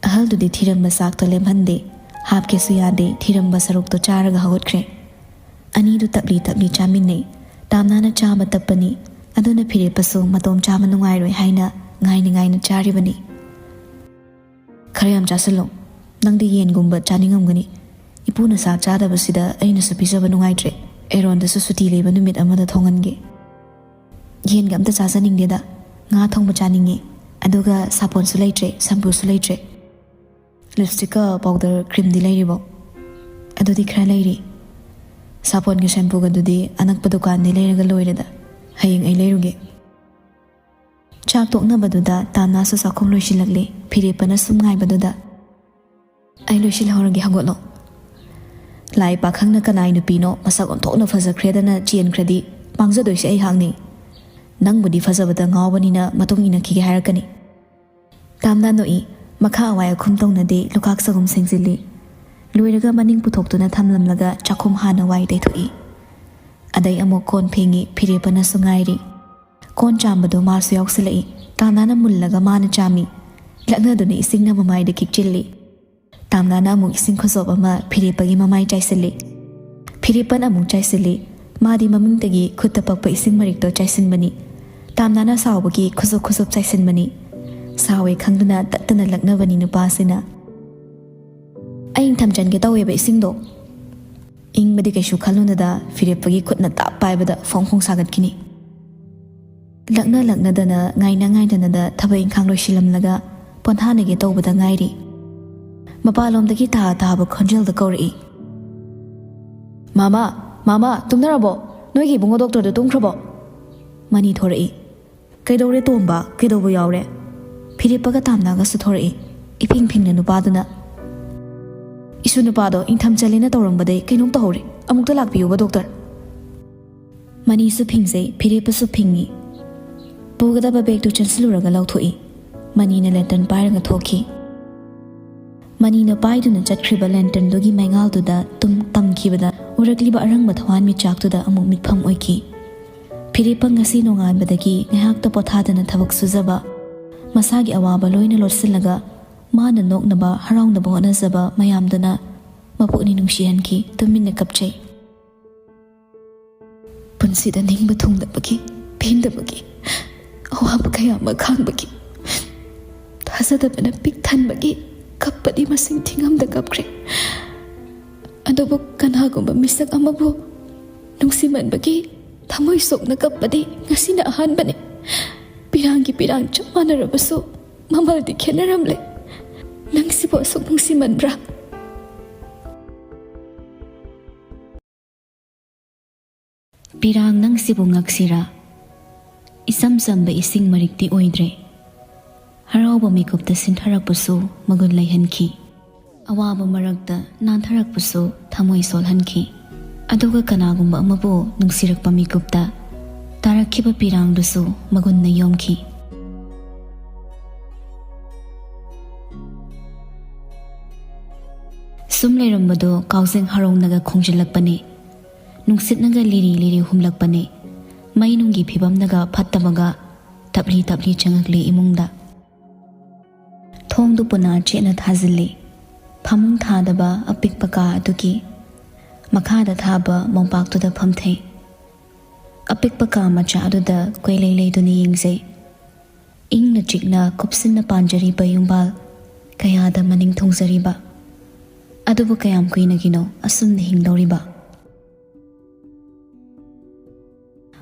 ꯑꯍꯜꯗꯨꯗꯤ ꯊꯤꯔꯝꯕ ꯆꯥꯛꯇꯣ ꯂꯦꯝꯍꯟꯗꯦ꯫ ꯍꯥꯞꯀꯦꯁꯨ ꯌꯥꯗꯦ, ꯊꯤꯔꯝꯕ ꯁꯔꯨꯛꯇꯣ ꯆꯥꯔꯒ ꯍꯧꯒꯠꯈ꯭ꯔꯦ꯫ ꯑꯅꯤꯗꯨ ꯇꯞꯂꯤ ꯇꯞꯂꯤ ꯆꯥꯃꯤꯟꯅꯩ꯫ ꯇꯥꯝꯅꯥꯅ ꯆꯥꯕ ꯇꯞꯄꯅꯤ, ꯑꯗꯨꯅ ꯐꯤꯔꯦꯞꯄꯁꯨ ꯃꯇꯣꯝ ꯆꯥꯕ ꯅꯨꯡꯉꯥꯏꯔꯣꯏ ꯍꯥꯏꯅ ꯉꯥꯏꯅ ꯉꯥꯏꯅ ꯆꯥꯔꯤꯕꯅꯤ꯫ "ꯈꯔ ꯌꯥꯝ ꯆꯥꯁꯤꯜꯂꯣ꯫ ꯅꯪꯗꯤ ꯌꯦꯟꯒꯨꯝꯕ ꯆꯥꯅꯤꯡꯉꯝꯒꯅꯤ꯫ ꯏꯄꯨꯅ ꯆꯥꯛ ꯆꯥꯗꯕꯁꯤꯗ ꯑꯩꯅꯁꯨ ꯄꯤꯖꯕ ꯅꯨꯡꯉꯥꯏꯇ꯭ꯔꯦ꯫ ꯑꯦꯔꯣꯟꯗꯁꯨ ꯁꯨꯇꯤ ꯂꯩꯕ ꯅꯨꯃꯤꯠ ꯑꯃꯗ ꯊꯣꯡꯍꯟꯒꯦ꯫" "ꯌꯦꯟꯒ ꯑꯝꯇ ꯆꯥꯖꯅꯤꯡꯗꯦꯗ꯫ ꯉꯥ ꯊꯣꯡꯕ ꯆꯥꯅꯤꯡꯉꯦ꯫ ꯑꯗꯨꯒ ꯁꯥꯄꯣꯟꯁꯨ ꯂꯩꯇ꯭ꯔꯦ, ꯁꯝꯄꯨꯁꯨ ꯂꯩꯇ꯭ꯔꯦ꯫ ꯂꯤꯞꯁꯇꯤꯛꯀ ꯄꯥꯎꯗꯔ ꯀ꯭ꯔꯤꯝꯗꯤ ꯂꯩꯔꯤꯕꯣ?" "ꯑꯗꯨꯗꯤ ꯈꯔ ꯂꯩꯔꯤ꯫ ꯁꯥꯄꯣꯟꯒ ꯁꯦꯝꯄꯨꯒꯗꯨꯗꯤ ꯑꯅꯛꯄ ꯗꯨꯀꯥꯟꯗꯩ ꯂꯩꯔꯒ ꯂꯣꯏꯔꯦꯗ꯫ ꯍꯌꯦꯡ ꯑꯩ ꯂꯩꯔꯨꯒꯦ꯫" ꯆꯥꯛ ꯇꯣꯛꯅꯕꯗꯨꯗ ꯇꯥꯝꯅꯥꯁꯨ ꯆꯥꯛꯈꯨꯝ ꯂꯣꯏꯁꯤꯜꯂꯛꯂꯦ꯫ ꯐꯤꯔꯦꯞꯄꯅ ꯁꯨꯝ ꯉꯥꯏꯕꯗꯨꯗ, "ꯑꯩ ꯂꯣꯏꯁꯤꯜꯍꯧꯔꯒꯦ, ꯍꯧꯒꯠꯂꯣ꯫" "ꯂꯥꯏ ꯄꯥꯈꯪꯅ ꯀꯅꯥꯏ ꯅꯨꯄꯤꯅꯣ ꯃꯁꯛ ꯑꯣꯟꯊꯣꯛꯅ ꯐꯖꯈ꯭ꯔꯦꯗꯅ ꯆꯦꯟꯈ꯭ꯔꯗꯤ ꯃꯥꯡꯖꯗꯣꯏꯁꯦ ꯑꯩꯍꯥꯛꯅꯤ꯫ "ꯅꯪꯕꯨꯗꯤ ꯐꯖꯕꯗ ꯉꯥꯎꯕꯅꯤꯅ ꯃꯇꯨꯡ ꯏꯟꯅꯈꯤꯒꯦ ꯍꯥꯏꯔꯛꯀꯅꯤ꯫" ꯇꯥꯝꯅ ꯅꯣꯛꯏ꯫ ꯃꯈꯥ ꯑꯋꯥꯏ ꯑꯈꯨꯝ ꯇꯧꯅꯗꯦ, ꯂꯨꯈꯥꯛ ꯆꯒꯨꯝ ꯁꯦꯡꯖꯤꯜꯂꯤ꯫ ꯂꯣꯏꯔꯒ ꯃꯅꯤꯡ ꯄꯨꯊꯣꯛꯇꯨꯅ ꯊꯝꯂꯝꯂꯒ ꯆꯥꯛꯈꯨꯝ ꯍꯥꯟꯅ ꯋꯥꯏ ꯇꯩꯊꯣꯛꯏ꯫ ꯑꯗꯩ ꯑꯃꯨꯛ ꯀꯣꯟ ꯐꯦꯡꯉꯤ, ꯐꯤꯔꯦꯞꯄꯅꯁꯨ ꯉꯥꯏꯔꯤ꯫ ꯀꯣꯟ ꯆꯥꯝꯕꯗꯣ ꯃꯥꯁꯨ ꯌꯥꯎꯁꯤꯜꯂꯛꯏ꯫ ꯇꯥꯝꯅꯥꯅ ꯃꯨꯜꯂꯒ ꯃꯥꯅ ꯆꯥꯝꯃꯤ꯫ ꯂꯛꯅꯗꯨꯅ ꯏꯁꯤꯡꯅ ꯃꯃꯥꯏꯗ ꯈꯤꯛꯆꯤꯜꯂꯤ꯫ ꯇꯥꯝꯅꯥꯅ ꯑꯃꯨꯛ ꯏꯁꯤꯡ ꯈꯨꯖꯣꯞ ꯑꯃ ꯐꯤꯔꯦꯞꯄꯒꯤ ꯃꯃꯥꯏ ꯆꯥꯏꯁꯤꯜꯂꯤ꯫ ꯐꯤꯔꯦꯞꯄꯅ ꯑꯃꯨꯛ ꯆꯥꯏꯁꯤꯜꯂꯤ꯫ ꯃꯥꯗꯤ ꯃꯃꯤꯡꯗꯒꯤ ꯈꯨꯠꯇ ꯄꯛꯄ ꯏꯁꯤꯡ ꯃꯔꯤꯛꯇꯣ ꯆꯥꯏꯁꯤꯟꯕꯅꯤ꯫ ꯇꯥꯝꯅꯥꯅ ꯁꯥꯎꯕꯒꯤ ꯈꯨꯖꯣꯞ ꯈꯨꯖꯣꯞ ꯆꯥꯏꯁꯤꯟꯕꯅꯤ꯫ ꯁꯥꯎꯋꯦ ꯈꯪꯗꯨꯅ ꯇꯠꯇꯅ ꯂꯛꯅꯕꯅꯤ ꯅꯨꯄꯥꯁꯤꯅ꯫ "ꯑꯩ ꯏꯪꯊꯝ ꯆꯟꯒꯦ ꯇꯧꯋꯦꯕ ꯏꯁꯤꯡꯗꯣ꯫" ꯏꯪꯕꯗꯤ ꯀꯩꯁꯨ ꯈꯜꯂꯨꯅꯗ, ꯐꯤꯔꯦꯞꯄꯒꯤ ꯈꯨꯠꯅ ꯇꯥꯞ ꯄꯥꯏꯕꯗ ꯐꯣꯡ ꯐꯣꯡ ꯁꯥꯒꯠꯈꯤꯅꯤ꯫ ꯂꯛꯅ ꯂꯛꯅꯗꯅ, ꯉꯥꯏꯅ ꯉꯥꯏꯅꯅꯗ ꯊꯕꯛ ꯏꯪꯈꯥꯡ ꯂꯣꯏꯁꯤꯜꯂꯝꯂꯒ ꯄꯣꯊꯥꯅꯒꯦ ꯇꯧꯕꯗ ꯉꯥꯏꯔꯤ꯫ ꯃꯄꯥꯟꯂꯣꯝꯗꯒꯤ ꯇꯥ ꯇꯥꯕ ꯈꯣꯟꯖꯦꯜꯗ ꯀꯧꯔꯛꯏ꯫ "ꯃꯥꯃꯥ, ꯃꯥꯃꯥ, ꯇꯨꯝꯅꯔꯕꯣ? ꯅꯣꯏꯒꯤ ꯏꯕꯨꯡꯉꯣ ꯗꯣꯛꯇꯔꯗꯣ ꯇꯨꯝꯈ꯭ꯔꯕꯣ?" ꯃꯅꯤ ꯊꯣꯔꯛꯏ꯫ "ꯀꯩꯗꯧꯔꯦ ꯇꯣꯝꯕ? ꯀꯩꯗꯧꯕ ꯌꯥꯎꯔꯦ?" ꯐꯤꯔꯦꯞꯄꯒ ꯇꯥꯝꯅꯥꯒꯁꯨ ꯊꯣꯔꯛꯏ꯫ ꯏꯐꯤꯡ ꯐꯤꯡꯅ ꯅꯨꯄꯥꯗꯨꯅ, "ꯏꯁꯨ ꯅꯨꯄꯥꯗꯣ ꯏꯪꯊꯝ ꯆꯜꯂꯦꯅ ꯇꯧꯔꯝꯕꯗꯩ ꯀꯩꯅꯣꯝ ꯇꯧꯍꯧꯔꯦ꯫ ꯑꯃꯨꯛꯇ ꯂꯥꯛꯄꯤꯌꯨꯕ ꯗꯣꯛꯇꯔ꯫" ꯃꯅꯤꯁꯨ ꯐꯤꯡꯖꯩ, ꯐꯤꯔꯦꯞꯄꯁꯨ ꯐꯤꯡꯉꯤ꯫ ꯄꯨꯒꯗꯕ ꯕꯦꯒꯇꯨ ꯆꯦꯟꯁꯤꯜꯂꯨꯔꯒ ꯂꯧꯊꯣꯛꯏ꯫ ꯃꯅꯤꯅ ꯂꯦꯟꯇꯔꯟ ꯄꯥꯏꯔꯒ ꯊꯣꯛꯈꯤ꯫ ꯃꯅꯤꯅ ꯄꯥꯏꯗꯨꯅ ꯆꯠꯈ꯭ꯔꯤꯕ ꯂꯦꯟꯇꯔꯟꯗꯨꯒꯤ ꯃꯩꯉꯥꯜꯗꯨꯗ ꯇꯨꯝ ꯇꯝꯈꯤꯕꯗ ꯎꯔꯛꯂꯤꯕ ꯑꯔꯪꯕ ꯊꯋꯥꯟꯃꯤꯆꯥꯛꯇꯨꯗ ꯑꯃꯨꯛ ꯃꯤꯠꯐꯝ ꯑꯣꯏꯈꯤ꯫ ꯐꯤꯔꯦꯞꯄ ꯉꯁꯤ ꯅꯣꯡꯉꯥꯟꯕꯗꯒꯤ ꯉꯥꯏꯍꯥꯛꯇ ꯄꯣꯊꯥꯗꯅ ꯊꯕꯛ ꯁꯨꯖꯕ, ꯃꯁꯥꯒꯤ ꯑꯋꯥꯕ ꯂꯣꯏꯅ ꯂꯣꯠꯁꯤꯜꯂꯒ ꯃꯥꯅ ꯅꯣꯛꯅꯕ, ꯍꯔꯥꯎꯅꯕ ꯍꯣꯠꯅꯖꯕ ꯃꯌꯥꯝꯗꯨꯅ ꯃꯄꯨꯛꯅꯤꯡ ꯅꯨꯡꯁꯤꯍꯟꯈꯤ꯫ ꯇꯨꯃꯤꯟꯅ ꯀꯞꯆꯩ꯫ ꯄꯨꯟꯁꯤꯗ ꯅꯤꯡꯕ ꯊꯨꯡꯗꯕꯒꯤ, ꯄꯦꯟꯗꯕꯒꯤ, ꯑꯋꯥꯕ ꯀꯌꯥ ꯑꯃ ꯈꯥꯡꯕꯒꯤ, ꯊꯥꯖꯗꯕꯅ ꯄꯤꯛ ꯊꯟꯕꯒꯤ ꯀꯞꯄꯗꯤ ꯃꯁꯤꯡ ꯊꯤꯉꯝꯗ ꯀꯞꯈ꯭ꯔꯦ꯫ ꯑꯗꯨꯕꯨ ꯀꯅꯥꯒꯨꯝꯕ ꯃꯤꯁꯛ ꯑꯃꯕꯨ ꯅꯨꯡꯁꯤꯃꯟꯕꯒꯤ ꯊꯃꯣꯏ ꯁꯣꯛꯅ ꯀꯞꯄꯗꯤ ꯉꯁꯤꯅ ꯑꯍꯥꯟꯕꯅꯤ꯫ ꯄꯤꯔꯥꯡꯒꯤ ꯄꯤꯔꯥꯡ ꯆꯞ ꯃꯥꯟꯅꯔꯕꯁꯨ ꯃꯃꯜꯗꯤ ꯈꯦꯠꯅꯔꯝꯂꯦ꯫ ꯅꯪꯁꯤꯕꯨ ꯑꯁꯨꯛ ꯅꯨꯡꯁꯤꯃꯟꯕ꯭ꯔꯥ? ꯄꯤꯔꯥꯡ ꯅꯪꯁꯤꯕꯨ ꯉꯛꯁꯤꯔꯥ? ꯏꯆꯝ ꯆꯝꯕ ꯏꯁꯤꯡ ꯃꯔꯤꯛꯇꯤ ꯑꯣꯏꯗ꯭ꯔꯦ꯫ ꯍꯔꯥꯎꯕ ꯃꯤꯀꯨꯞꯇ ꯁꯤꯟꯊꯔꯛꯄꯁꯨ ꯃꯒꯨꯟ ꯂꯩꯍꯟꯈꯤ꯫ ꯑꯋꯥꯕ ꯃꯔꯛꯇ ꯅꯥꯟꯊꯔꯛꯄꯁꯨ ꯊꯃꯣꯏ ꯁꯣꯜꯍꯟꯈꯤ꯫ ꯑꯗꯨꯒ ꯀꯅꯥꯒꯨꯝꯕ ꯑꯃꯕꯨ ꯅꯨꯡꯁꯤꯔꯛꯄ ꯃꯤꯀꯨꯞꯇ ꯇꯥꯔꯛꯈꯤꯕ ꯄꯤꯔꯥꯡꯗꯨꯁꯨ ꯃꯒꯨꯟꯅ ꯌꯣꯝꯈꯤ꯫ ꯁꯨꯝ ꯂꯩꯔꯝꯕꯗꯣ ꯀꯥꯎꯖꯦꯡ ꯍꯔꯣꯡꯅꯒ ꯈꯣꯡꯖꯤꯜꯂꯛꯄꯅꯦ꯫ ꯅꯨꯡꯁꯤꯠꯅꯒ ꯂꯤꯔꯤ ꯂꯤꯔꯤ ꯍꯨꯝꯂꯛꯄꯅꯦ꯫ ꯃꯩ ꯅꯨꯡꯒꯤ ꯐꯤꯕꯝꯅꯒ ꯐꯠꯇꯕꯒ ꯇꯞꯂꯤ ꯇꯞꯂꯤ ꯆꯪꯉꯛꯂꯦ ꯏꯃꯨꯡꯗ꯫ ꯊꯣꯡꯗꯨ ꯄꯨꯅꯥ ꯆꯦꯠꯅ ꯊꯥꯖꯤꯜꯂꯤ꯫ ꯐꯃꯨꯡ ꯊꯥꯗꯕ ꯑꯄꯤꯛꯄ ꯀꯥ ꯑꯗꯨꯒꯤ ꯃꯈꯥꯗ ꯊꯥꯕ ꯃꯣꯝꯄꯥꯛꯇꯨꯗ ꯐꯝꯊꯩ꯫ ꯑꯄꯤꯛꯄ ꯀꯥ ꯃꯆꯥ ꯑꯗꯨꯗ ꯀꯣꯏꯂꯩ ꯂꯩꯗꯨꯅ ꯌꯦꯡꯖꯩ꯫ ꯏꯪꯅ ꯆꯤꯛꯅ ꯀꯨꯞꯁꯤꯟꯅ ꯄꯥꯟꯖꯔꯤꯕ ꯌꯨꯝꯕꯥꯜ ꯀꯌꯥꯗ ꯃꯅꯤꯡ ꯊꯨꯡꯖꯔꯤꯕ꯫ ꯑꯗꯨꯕꯨ ꯀꯌꯥꯝ ꯀꯨꯏꯅꯒꯤꯅꯣ ꯑꯁꯨꯝꯅ ꯍꯤꯡꯗꯧꯔꯤꯕ?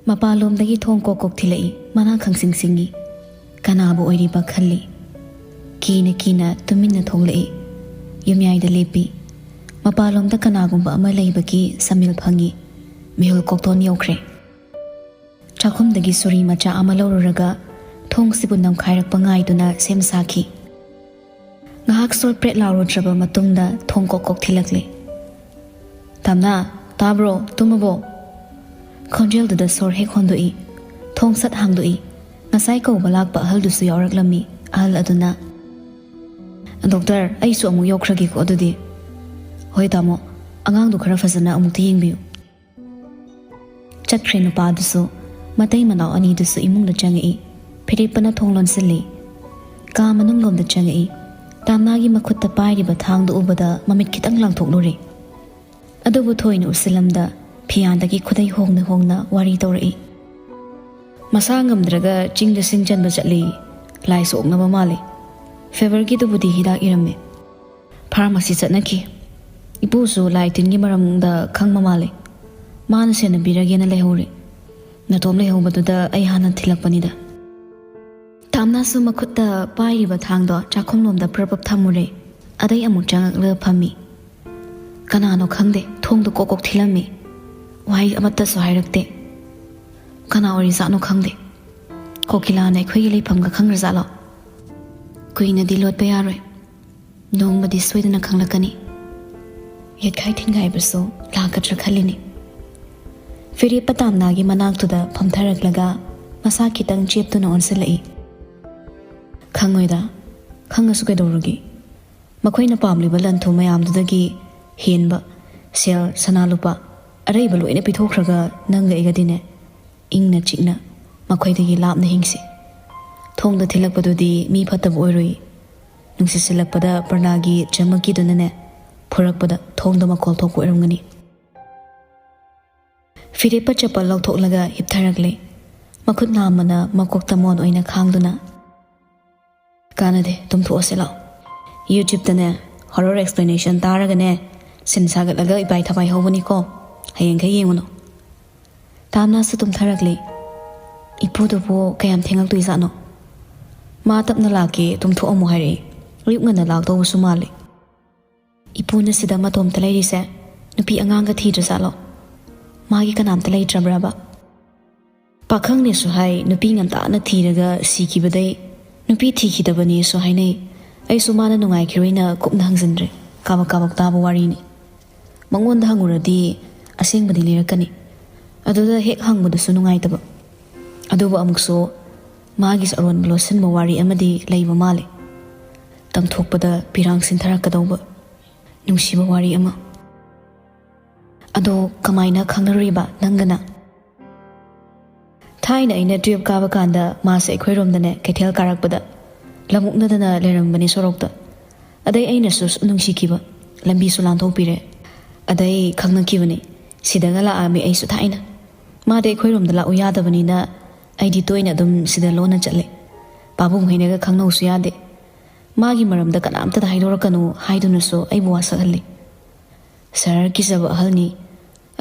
ꯃꯄꯥꯟꯂꯣꯝꯗꯒꯤ ꯊꯣꯡ ꯀꯣꯛ ꯀꯣꯛ ꯊꯤꯜꯂꯛꯏ, ꯃꯅꯥ ꯈꯪꯁꯤꯡ ꯁꯤꯡꯏ꯫ ꯀꯅꯥꯕꯨ ꯑꯣꯏꯔꯤꯕ ꯈꯜꯂꯤ꯫ ꯀꯤꯅ ꯀꯤꯅ ꯇꯨꯃꯤꯟꯅ ꯊꯣꯛꯂꯛꯏ꯫ ꯌꯨꯝꯌꯥꯏꯗ ꯂꯦꯞꯄꯤ꯫ ꯃꯄꯥꯟꯂꯣꯝꯗ ꯀꯅꯥꯒꯨꯝꯕ ꯑꯃ ꯂꯩꯕꯒꯤ ꯁꯃꯤꯜ ꯐꯪꯏ꯫ ꯃꯤꯍꯨꯜ ꯀꯣꯛꯊꯣꯟ ꯌꯧꯈ꯭ꯔꯦ꯫ ꯆꯥꯛꯈꯨꯝꯗꯒꯤ ꯁꯨꯔꯤ ꯃꯆꯥ ꯑꯃ ꯂꯧꯔꯨꯔꯒ ꯊꯣꯡꯁꯤꯕꯨ ꯅꯝꯈꯥꯏꯔꯛꯄ ꯉꯥꯏꯗꯨꯅ ꯁꯦꯝ ꯁꯥꯈꯤ꯫ ꯉꯥꯏꯍꯥꯛ ꯁꯣꯠ ꯄ꯭ꯔꯦꯠ ꯂꯥꯎꯔꯨꯗ꯭ꯔꯕ ꯃꯇꯨꯡꯗ ꯊꯣꯡ ꯀꯣꯛ ꯀꯣꯛ ꯊꯤꯜꯂꯛꯂꯦ꯫ "ꯇꯥꯝꯅꯥ, ꯇꯥꯕ꯭ꯔꯣ? ꯇꯨꯝꯃꯕꯣ?" ꯈꯣꯟꯖꯦꯜꯗꯨꯗ ꯁꯣꯔ ꯍꯦꯛ ꯍꯣꯟꯗꯣꯛꯏ꯫ ꯊꯣꯡ ꯁꯠ ꯍꯥꯡꯗꯣꯛꯏ꯫ ꯉꯁꯥꯏ ꯀꯧꯕ ꯂꯥꯛꯄ ꯑꯍꯜꯗꯨꯁꯨ ꯌꯥꯎꯔꯛꯂꯝꯃꯤ꯫ ꯑꯍꯜ ꯑꯗꯨꯅ, "ꯗꯣꯛꯇꯔ, ꯑꯩꯁꯨ ꯑꯃꯨꯛ ꯌꯧꯈ꯭ꯔꯒꯦꯀꯣ ꯑꯗꯨꯗꯤ꯫" "ꯍꯣꯏ ꯇꯥꯃꯣ, ꯑꯉꯥꯡꯗꯨ ꯈꯔ ꯐꯖꯅ ꯑꯃꯨꯛꯇ ꯌꯦꯡꯕꯤꯌꯨ꯫" ꯆꯠꯈ꯭ꯔꯦ ꯅꯨꯄꯥꯗꯨꯁꯨ꯫ ꯃꯇꯩ ꯃꯅꯥꯎ ꯑꯅꯤꯗꯨꯁꯨ ꯏꯃꯨꯡꯗ ꯆꯪꯉꯛꯏ꯫ ꯐꯤꯔꯦꯞꯄꯅ ꯊꯣꯡ ꯂꯣꯟꯁꯤꯜꯂꯤ꯫ ꯀꯥ ꯃꯅꯨꯡꯂꯣꯝꯗ ꯆꯪꯉꯛꯏ꯫ ꯇꯥꯝꯅꯥꯒꯤ ꯃꯈꯨꯠꯇ ꯄꯥꯏꯔꯤꯕ ꯊꯥꯡꯗꯨ ꯎꯕꯗ ꯃꯃꯤꯠ ꯈꯤꯇꯪ ꯂꯥꯡꯊꯣꯛꯂꯨꯔꯦ꯫ ꯑꯗꯨꯕꯨ ꯊꯣꯏꯅ ꯎꯁꯤꯜꯂꯝꯗ ꯐꯤꯌꯥꯟꯗꯒꯤ ꯈꯨꯗꯩ ꯍꯣꯡꯅ ꯍꯣꯡꯅ ꯋꯥꯔꯤ ꯇꯧꯔꯛꯏ꯫ "ꯃꯁꯥ ꯉꯝꯗ꯭ꯔꯒ ꯆꯤꯡꯗ ꯁꯤꯡ ꯆꯟꯕ ꯆꯠꯂꯤ꯫ ꯂꯥꯏ ꯁꯣꯛꯅꯕ ꯃꯥꯜꯂꯤ꯫ ꯐꯦꯕꯔꯒꯤꯗꯨꯕꯨꯗꯤ ꯍꯤꯗꯥꯛ ꯏꯔꯝꯃꯦ꯫ ꯐꯥꯔꯃꯥꯁꯤ ꯆꯠꯅꯈꯤ꯫ ꯏꯄꯨꯁꯨ ꯂꯥꯏ ꯇꯤꯟꯒꯤ ꯃꯔꯝꯗ ꯈꯪꯕ ꯃꯥꯜꯂꯤ꯫ ꯃꯥꯅ ꯁꯦꯟꯅꯕꯤꯔꯒꯦꯅ ꯂꯩꯍꯧꯔꯦ꯫ ꯅꯇꯣꯝ ꯂꯩꯍꯧꯕꯗꯨꯗ ꯑꯩ ꯍꯥꯟꯅ ꯊꯤꯜꯂꯛꯄꯅꯤꯗ꯫" ꯇꯥꯝꯅꯥꯁꯨ ꯃꯈꯨꯠꯇ ꯄꯥꯏꯔꯤꯕ ꯊꯥꯡꯗꯣ ꯆꯥꯛꯈꯨꯝꯂꯣꯝꯗ ꯄ꯭ꯔꯞ ꯄ꯭ꯔꯞ ꯊꯝꯃꯨꯔꯦ꯫ ꯑꯗꯩ ꯑꯃꯨꯛ ꯆꯪꯉꯛꯂꯒ ꯐꯝꯃꯤ꯫ ꯀꯅꯥꯅꯣ ꯈꯪꯗꯦ, ꯊꯣꯡꯗꯣ ꯀꯣꯛ ꯀꯣꯛ ꯊꯤꯜꯂꯝꯃꯤ꯫ ꯋꯥꯍꯩ ꯑꯃꯠꯇꯁꯨ ꯍꯥꯏꯔꯛꯇꯦ꯫ ꯀꯅꯥ ꯑꯣꯏꯔꯤꯖꯥꯠꯅꯣ ꯈꯪꯗꯦ꯫ ꯀꯣꯀꯤꯂꯥꯅ ꯑꯩꯈꯣꯏꯒꯤ ꯂꯩꯐꯝꯒ ꯈꯪꯈ꯭ꯔꯖꯥꯠꯂꯣ? ꯀꯨꯏꯅꯗꯤ ꯂꯣꯠꯄ ꯌꯥꯔꯣꯏ꯫ ꯅꯣꯡꯃꯗꯤ ꯁꯣꯏꯗꯅ ꯈꯪꯂꯛꯀꯅꯤ꯫ ꯌꯦꯠꯈꯥꯏ ꯊꯤꯡꯒꯥꯏꯕꯁꯨ ꯂꯥꯛꯀꯗ꯭ꯔꯥ ꯈꯜꯂꯤꯅꯤ꯫ ꯐꯤꯔꯦꯞꯄ ꯇꯥꯝꯅꯥꯒꯤ ꯃꯅꯥꯛꯇꯨꯗ ꯐꯝꯊꯔꯛꯂꯒ ꯃꯁꯥ ꯈꯤꯇꯪ ꯆꯦꯞꯇꯨꯅ ꯑꯣꯟꯁꯤꯜꯂꯛꯏ꯫ "ꯈꯪꯉꯣꯏꯗ, ꯈꯪꯉꯁꯨ ꯀꯩꯗꯧꯔꯒꯦ? ꯃꯈꯣꯏꯅ ꯄꯥꯝꯂꯤꯕ ꯂꯟ ꯊꯨꯝ ꯃꯌꯥꯝꯗꯨꯗꯒꯤ ꯍꯦꯟꯕ ꯁꯦꯜ, ꯁꯅꯥ ꯂꯨꯄꯥ, ꯑꯔꯩꯕ ꯂꯣꯏꯅ ꯄꯤꯊꯣꯛꯈ꯭ꯔꯒ ꯅꯪꯒ ꯑꯩꯒꯗꯤꯅꯦ, ꯏꯪꯅ ꯆꯤꯛꯅ ꯃꯈꯣꯏꯗꯒꯤ ꯂꯥꯞꯅ ꯍꯤꯡꯁꯤ꯫ ꯊꯣꯡꯗ ꯊꯤꯜꯂꯛꯄꯗꯨꯗꯤ ꯃꯤ ꯐꯠꯇꯕ ꯑꯣꯏꯔꯣꯏ꯫ ꯅꯨꯡꯁꯤꯠ ꯁꯤꯜꯂꯛꯄꯗ ꯄ꯭ꯔꯅꯥꯒꯤ ꯆꯃꯛꯀꯤꯗꯨꯅꯅꯦ, ꯐꯨꯔꯛꯄꯗ ꯊꯣꯡꯗ ꯃꯈꯣꯜ ꯊꯣꯛꯄ ꯑꯣꯏꯔꯝꯒꯅꯤ꯫" ꯐꯤꯔꯦꯞꯄ ꯆꯄꯜ ꯂꯧꯊꯣꯛꯂꯒ ꯍꯤꯞꯊꯔꯛꯂꯦ꯫ ꯃꯈꯨꯠ ꯅꯥꯝꯃꯅ ꯃꯀꯣꯛꯇ ꯃꯣꯟ ꯑꯣꯏꯅ ꯈꯥꯡꯗꯨꯅ, "ꯀꯥꯟꯅꯗꯦ, ꯇꯨꯝꯊꯣꯛꯑꯁꯦ ꯂꯥꯛꯑꯣ꯫ YouTube-ꯇꯅꯦ horror explanation ꯇꯥꯔꯒꯅꯦ, ꯁꯤꯟ ꯁꯥꯒꯠꯂꯒ ꯏꯄꯥꯏ ꯊꯄꯥꯏ ꯍꯧꯕꯅꯤꯀꯣ꯫ ꯍꯌꯦꯡꯈꯩ ꯌꯦꯡꯉꯨꯅꯨ꯫" ꯇꯥꯝꯅꯥꯁꯨ ꯇꯨꯝꯊꯔꯛꯂꯦ꯫ "ꯏꯄꯨꯗꯨꯕꯨ ꯀꯌꯥꯝ ꯊꯦꯡꯉꯛꯇꯣꯏꯖꯥꯠꯅꯣ? ꯃꯥ ꯇꯞꯅ ꯂꯥꯛꯀꯦ, ꯇꯨꯝꯊꯣꯛꯑꯝꯃꯣ ꯍꯥꯏꯔꯛꯏ꯫ ꯑꯌꯨꯛ ꯉꯟꯅ ꯂꯥꯛꯇꯧꯕꯁꯨ ꯃꯥꯜꯂꯤ꯫" "ꯏꯄꯨꯅ ꯁꯤꯗ ꯃꯇꯣꯝꯇ ꯂꯩꯔꯤꯁꯦ ꯅꯨꯄꯤ ꯑꯉꯥꯡꯒ ꯊꯤꯗ꯭ꯔꯖꯥꯠꯂꯣ? ꯃꯥꯒꯤ ꯀꯅꯥꯝꯇ ꯂꯩꯇ꯭ꯔꯕ꯭ꯔꯕ?" "ꯄꯥꯈꯪꯅꯦꯁꯨ ꯍꯥꯏ, ꯅꯨꯄꯤ ꯉꯟꯇꯥꯅ ꯊꯤꯔꯒ ꯁꯤꯈꯤꯕꯗꯩ ꯅꯨꯄꯤ ꯊꯤꯈꯤꯗꯕꯅꯦꯁꯨ ꯍꯥꯏꯅꯩ꯫ ꯑꯩꯁꯨ ꯃꯥꯅ ꯅꯨꯡꯉꯥꯏꯈꯤꯔꯣꯏꯅ ꯀꯨꯞꯅ ꯍꯪꯖꯤꯟꯗ꯭ꯔꯦ꯫ ꯀꯥꯕꯛ ꯀꯥꯕꯛ ꯇꯥꯕ ꯋꯥꯔꯤꯅꯤ꯫ ꯃꯉꯣꯟꯗ ꯍꯪꯉꯨꯔꯗꯤ ꯑꯁꯦꯡꯕꯗꯤ ꯂꯤꯔꯛꯀꯅꯤ꯫ ꯑꯗꯨꯗ ꯍꯦꯛ ꯍꯪꯕꯗꯨꯁꯨ ꯅꯨꯡꯉꯥꯏꯇꯕ꯫ ꯑꯗꯨꯕꯨ ꯑꯃꯨꯛꯁꯨ ꯃꯥꯒꯤꯁꯨ ꯑꯔꯣꯟꯕ ꯂꯣꯠꯁꯤꯟꯕ ꯋꯥꯔꯤ ꯑꯃꯗꯤ ꯂꯩꯕ ꯃꯥꯜꯂꯦ꯫ ꯇꯝꯊꯣꯛꯄꯗ ꯄꯤꯔꯥꯡ ꯁꯤꯟꯊꯔꯛꯀꯗꯧꯕ ꯅꯨꯡꯁꯤꯕ ꯋꯥꯔꯤ ꯑꯃ꯫" "ꯑꯗꯣ ꯀꯃꯥꯏꯅ ꯈꯪꯅꯔꯨꯔꯤꯕ ꯅꯪꯒꯅ?" "ꯊꯥꯏꯅ ꯑꯩꯅ twelve ꯀꯥꯕ ꯀꯥꯟꯗ ꯃꯥꯁꯦ ꯑꯩꯈꯣꯏꯔꯣꯝꯗꯅꯦ ꯀꯩꯊꯦꯜ ꯀꯥꯔꯛꯄꯗ ꯂꯝ ꯑꯣꯛꯅꯗꯅ ꯂꯩꯔꯝꯕꯅꯤ ꯁꯣꯔꯣꯛꯇ꯫ ꯑꯗꯩ ꯑꯩꯅꯁꯨ ꯁꯨꯝ ꯅꯨꯡꯁꯤꯈꯤꯕ, ꯂꯝꯕꯤꯁꯨ ꯂꯥꯟꯊꯣꯛꯄꯤꯔꯦ꯫ ꯑꯗꯩ ꯈꯪꯅꯈꯤꯕꯅꯤ꯫ ꯁꯤꯗꯒ ꯂꯥꯛꯑꯝꯃꯤ ꯑꯩꯁꯨ ꯊꯥꯏꯅ꯫ ꯃꯥꯗꯤ ꯑꯩꯈꯣꯏꯔꯣꯝꯗ ꯂꯥꯛꯎ ꯌꯥꯗꯕꯅꯤꯅ ꯑꯩꯗꯤ ꯇꯣꯏꯅ ꯑꯗꯨꯝ ꯁꯤꯗ ꯂꯣꯟꯅ ꯆꯠꯂꯦ꯫ ꯄꯥꯕꯨꯡ ꯍꯣꯏꯅꯒ ꯈꯪꯅꯧꯁꯨ ꯌꯥꯗꯦ꯫ ꯃꯥꯒꯤ ꯃꯔꯝꯗ ꯀꯅꯥꯝꯇꯗ ꯍꯥꯏꯗꯣꯔꯛꯀꯅꯨ ꯍꯥꯏꯗꯨꯅꯁꯨ ꯑꯩꯕꯨ ꯋꯥꯁꯛꯍꯜꯂꯤ꯫ ꯁꯍꯔ ꯀꯤꯖꯕ ꯑꯍꯜꯅꯤ꯫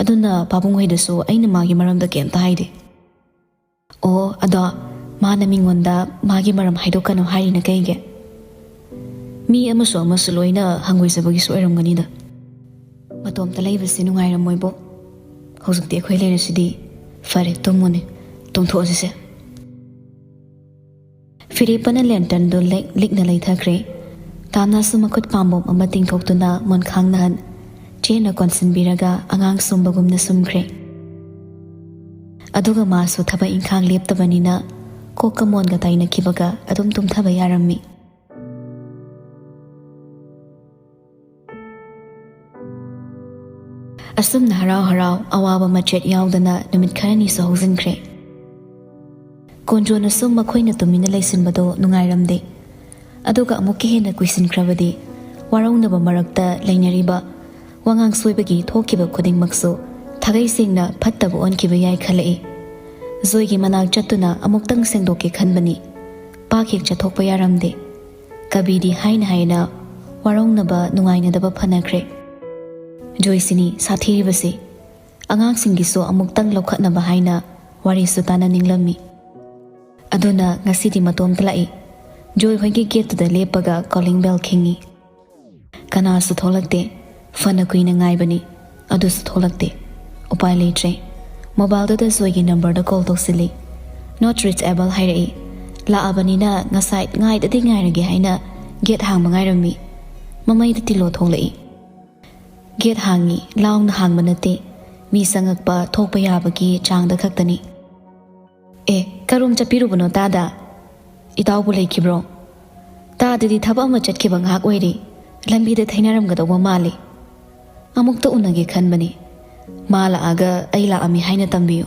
ꯑꯗꯨꯅ ꯄꯥꯕꯨꯡ ꯍꯣꯏꯗꯁꯨ ꯑꯩꯅ ꯃꯥꯒꯤ ꯃꯔꯝꯗ ꯀꯩꯝꯇ ꯍꯥꯏꯗꯦ꯫" "ꯑꯣ, ꯑꯗꯣ ꯃꯥꯅ ꯃꯤꯉꯣꯟꯗ ꯃꯥꯒꯤ ꯃꯔꯝ ꯍꯥꯏꯗꯣꯛꯀꯅꯨ ꯍꯥꯏꯔꯤꯅ ꯀꯩꯒꯤ?" "ꯃꯤ ꯑꯃꯁꯨ ꯑꯃꯁꯨ ꯂꯣꯏꯅ ꯍꯪꯒꯣꯏꯖꯕꯒꯤꯁꯨ ꯑꯣꯏꯔꯝꯒꯅꯤꯗ꯫ ꯃꯇꯣꯝꯇ ꯂꯩꯕꯁꯦ ꯅꯨꯡꯉꯥꯏꯔꯝꯃꯣꯏꯕꯣ꯫ ꯍꯧꯖꯤꯛꯇꯤ ꯑꯩꯈꯣꯏ ꯂꯩꯔꯁꯤꯗꯤ꯫ ꯐꯔꯦ, ꯇꯨꯝꯃꯨꯅꯦ, ꯇꯨꯝꯊꯣꯛꯑꯁꯤꯁꯦ꯫" ꯐꯤꯔꯦꯞꯄꯅ lantern-ꯗꯨ ꯂꯦꯛ ꯂꯤꯛꯅ ꯂꯩꯊꯈ꯭ꯔꯦ꯫ ꯇꯥꯝꯅꯥꯁꯨ ꯃꯈꯨꯠ ꯄꯥꯝꯕꯣꯝ ꯑꯃ ꯇꯤꯡꯊꯣꯛꯇꯨꯅ ꯃꯣꯟꯈꯥꯡ ꯅꯥꯍꯟ ꯆꯦꯅ ꯀꯣꯟꯁꯤꯟꯕꯤꯔꯒ ꯑꯉꯥꯡ ꯁꯨꯝꯕꯒꯨꯝꯅ ꯁꯨꯝꯈ꯭ꯔꯦ꯫ ꯑꯗꯨꯒ ꯃꯥꯁꯨ ꯊꯕꯛ ꯏꯪꯈꯥꯡ ꯂꯦꯞꯇꯕꯅꯤꯅ ꯀꯣꯛꯀ ꯃꯣꯟꯒ ꯇꯥꯏꯅꯈꯤꯕꯒ ꯑꯗꯨꯝ ꯇꯨꯝꯊꯕ ꯌꯥꯔꯝꯃꯤ꯫ ꯑꯁꯨꯝꯅ ꯍꯔꯥꯎ ꯍꯔꯥꯎ ꯑꯋꯥꯕ ꯃꯆꯦꯠ ꯌꯥꯎꯗꯅ ꯅꯨꯃꯤꯠ ꯈꯔꯅꯤꯁꯨ ꯍꯧꯖꯤꯟꯈ꯭ꯔꯦ꯫ ꯀꯨꯟꯖꯣꯅꯁꯨ ꯃꯈꯣꯏꯅ ꯇꯨꯃꯤꯟꯅ ꯂꯩꯁꯤꯟꯕꯗꯣ ꯅꯨꯡꯉꯥꯏꯔꯝꯗꯦ꯫ ꯑꯗꯨꯒ ꯑꯃꯨꯛꯀ ꯍꯦꯟꯅ ꯀꯨꯏꯁꯤꯟꯈ꯭ꯔꯕꯗꯤ ꯋꯥꯔꯧꯅꯕ ꯃꯔꯛꯇ ꯂꯩꯅꯔꯤꯕ ꯋꯥꯉꯥꯡ ꯁꯣꯏꯕꯒꯤ ꯊꯣꯛꯈꯤꯕ ꯈꯨꯗꯤꯡꯃꯛꯁꯨ ꯊꯥꯒꯩ ꯁꯦꯡꯅ ꯐꯠꯇꯕ ꯑꯣꯟꯈꯤꯕ ꯌꯥꯏ ꯈꯜꯂꯛꯏ꯫ ꯖꯣꯏꯒꯤ ꯃꯅꯥꯛ ꯆꯠꯇꯨꯅ ꯑꯃꯨꯛꯇꯪ ꯁꯦꯡꯗꯣꯛꯀꯦ ꯈꯟꯕꯅꯤ꯫ ꯄꯥꯛ ꯍꯦꯛ ꯆꯠꯊꯣꯛꯄ ꯌꯥꯔꯝꯗꯦ꯫ ꯀꯕꯤꯗꯤ ꯍꯥꯏꯅ ꯍꯥꯏꯅ ꯋꯥꯔꯧꯅꯕ ꯅꯨꯡꯉꯥꯏꯅꯗꯕ ꯐꯅꯈ꯭ꯔꯦ꯫ ꯖꯣꯏꯁꯤꯅꯤ ꯁꯥꯊꯤꯔꯤꯕꯁꯤ꯫ ꯑꯉꯥꯡꯁꯤꯡꯒꯤꯁꯨ ꯑꯃꯨꯛꯇꯪ ꯂꯧꯈꯠꯅꯕ ꯍꯥꯏꯅ ꯋꯥꯔꯤꯁꯨ ꯇꯥꯅꯅꯤꯡꯂꯝꯃꯤ꯫ ꯑꯗꯨꯅ ꯉꯁꯤꯗꯤ ꯃꯇꯣꯝꯇ ꯂꯥꯛꯏ꯫ ꯖꯣꯏ ꯍꯣꯏꯒꯤ ꯒꯦꯠꯇꯨꯗ ꯂꯦꯞꯄꯒ ꯀꯣꯂꯤꯡ ꯕꯦꯜ ꯈꯤꯡꯉꯤ꯫ ꯀꯅꯥꯁꯨ ꯊꯣꯛꯂꯛꯇꯦ꯫ ꯐꯅ ꯀꯨꯏꯅ ꯉꯥꯏꯕꯅꯤ, ꯑꯗꯨꯁꯨ ꯊꯣꯛꯂꯛꯇꯦ꯫ ꯎꯄꯥꯏ ꯂꯩꯇ꯭ꯔꯦ꯫ ꯃꯣꯕꯥꯏꯜꯗꯨꯗ ꯖꯣꯏꯒꯤ ꯅꯝꯕꯔꯗ ꯀꯣꯜ ꯇꯧꯁꯤꯜꯂꯤ꯫ "Not reachable" ꯍꯥꯏꯔꯛꯏ꯫ ꯂꯥꯛꯑꯕꯅꯤꯅ ꯉꯁꯥꯏ ꯉꯥꯏꯗꯗꯤ ꯉꯥꯏꯔꯒꯦ ꯍꯥꯏꯅ ꯒꯦꯠ ꯍꯥꯡꯕ ꯉꯥꯏꯔꯝꯃꯤ꯫ ꯃꯃꯩꯗ ꯇꯤꯂꯣ ꯊꯣꯛꯂꯛꯏ꯫ ꯒꯦꯠ ꯍꯥꯡꯉꯤ, ꯂꯥꯎꯅ ꯍꯥꯡꯕ ꯅꯠꯇꯦ꯫ ꯃꯤ ꯆꯪꯉꯛꯄ ꯊꯣꯛꯄ ꯌꯥꯕꯒꯤ ꯆꯥꯡꯗ ꯈꯛꯇꯅꯤ꯫ "ꯑꯦ, ꯀꯔꯣꯝ ꯆꯠꯄꯤꯔꯨꯕꯅꯣ ꯇꯥꯗ? ꯏꯇꯥꯎꯕꯨ ꯂꯩꯈꯤꯕ꯭ꯔꯣ? ꯇꯥꯗꯗꯤ ꯊꯕꯛ ꯑꯃ ꯆꯠꯈꯤꯕ ꯉꯥꯏꯍꯥꯛ ꯑꯣꯏꯔꯦ꯫ ꯂꯝꯕꯤꯗ ꯊꯩꯅꯔꯝꯒꯗꯧꯕ ꯃꯥꯜꯂꯤ꯫ ꯑꯃꯨꯛꯇ ꯎꯅꯒꯦ ꯈꯟꯕꯅꯤ꯫ ꯃꯥ ꯂꯥꯛꯑꯒ ꯑꯩ ꯂꯥꯛꯑꯝꯃꯤ ꯍꯥꯏꯅ ꯇꯝꯕꯤꯌꯨ"꯫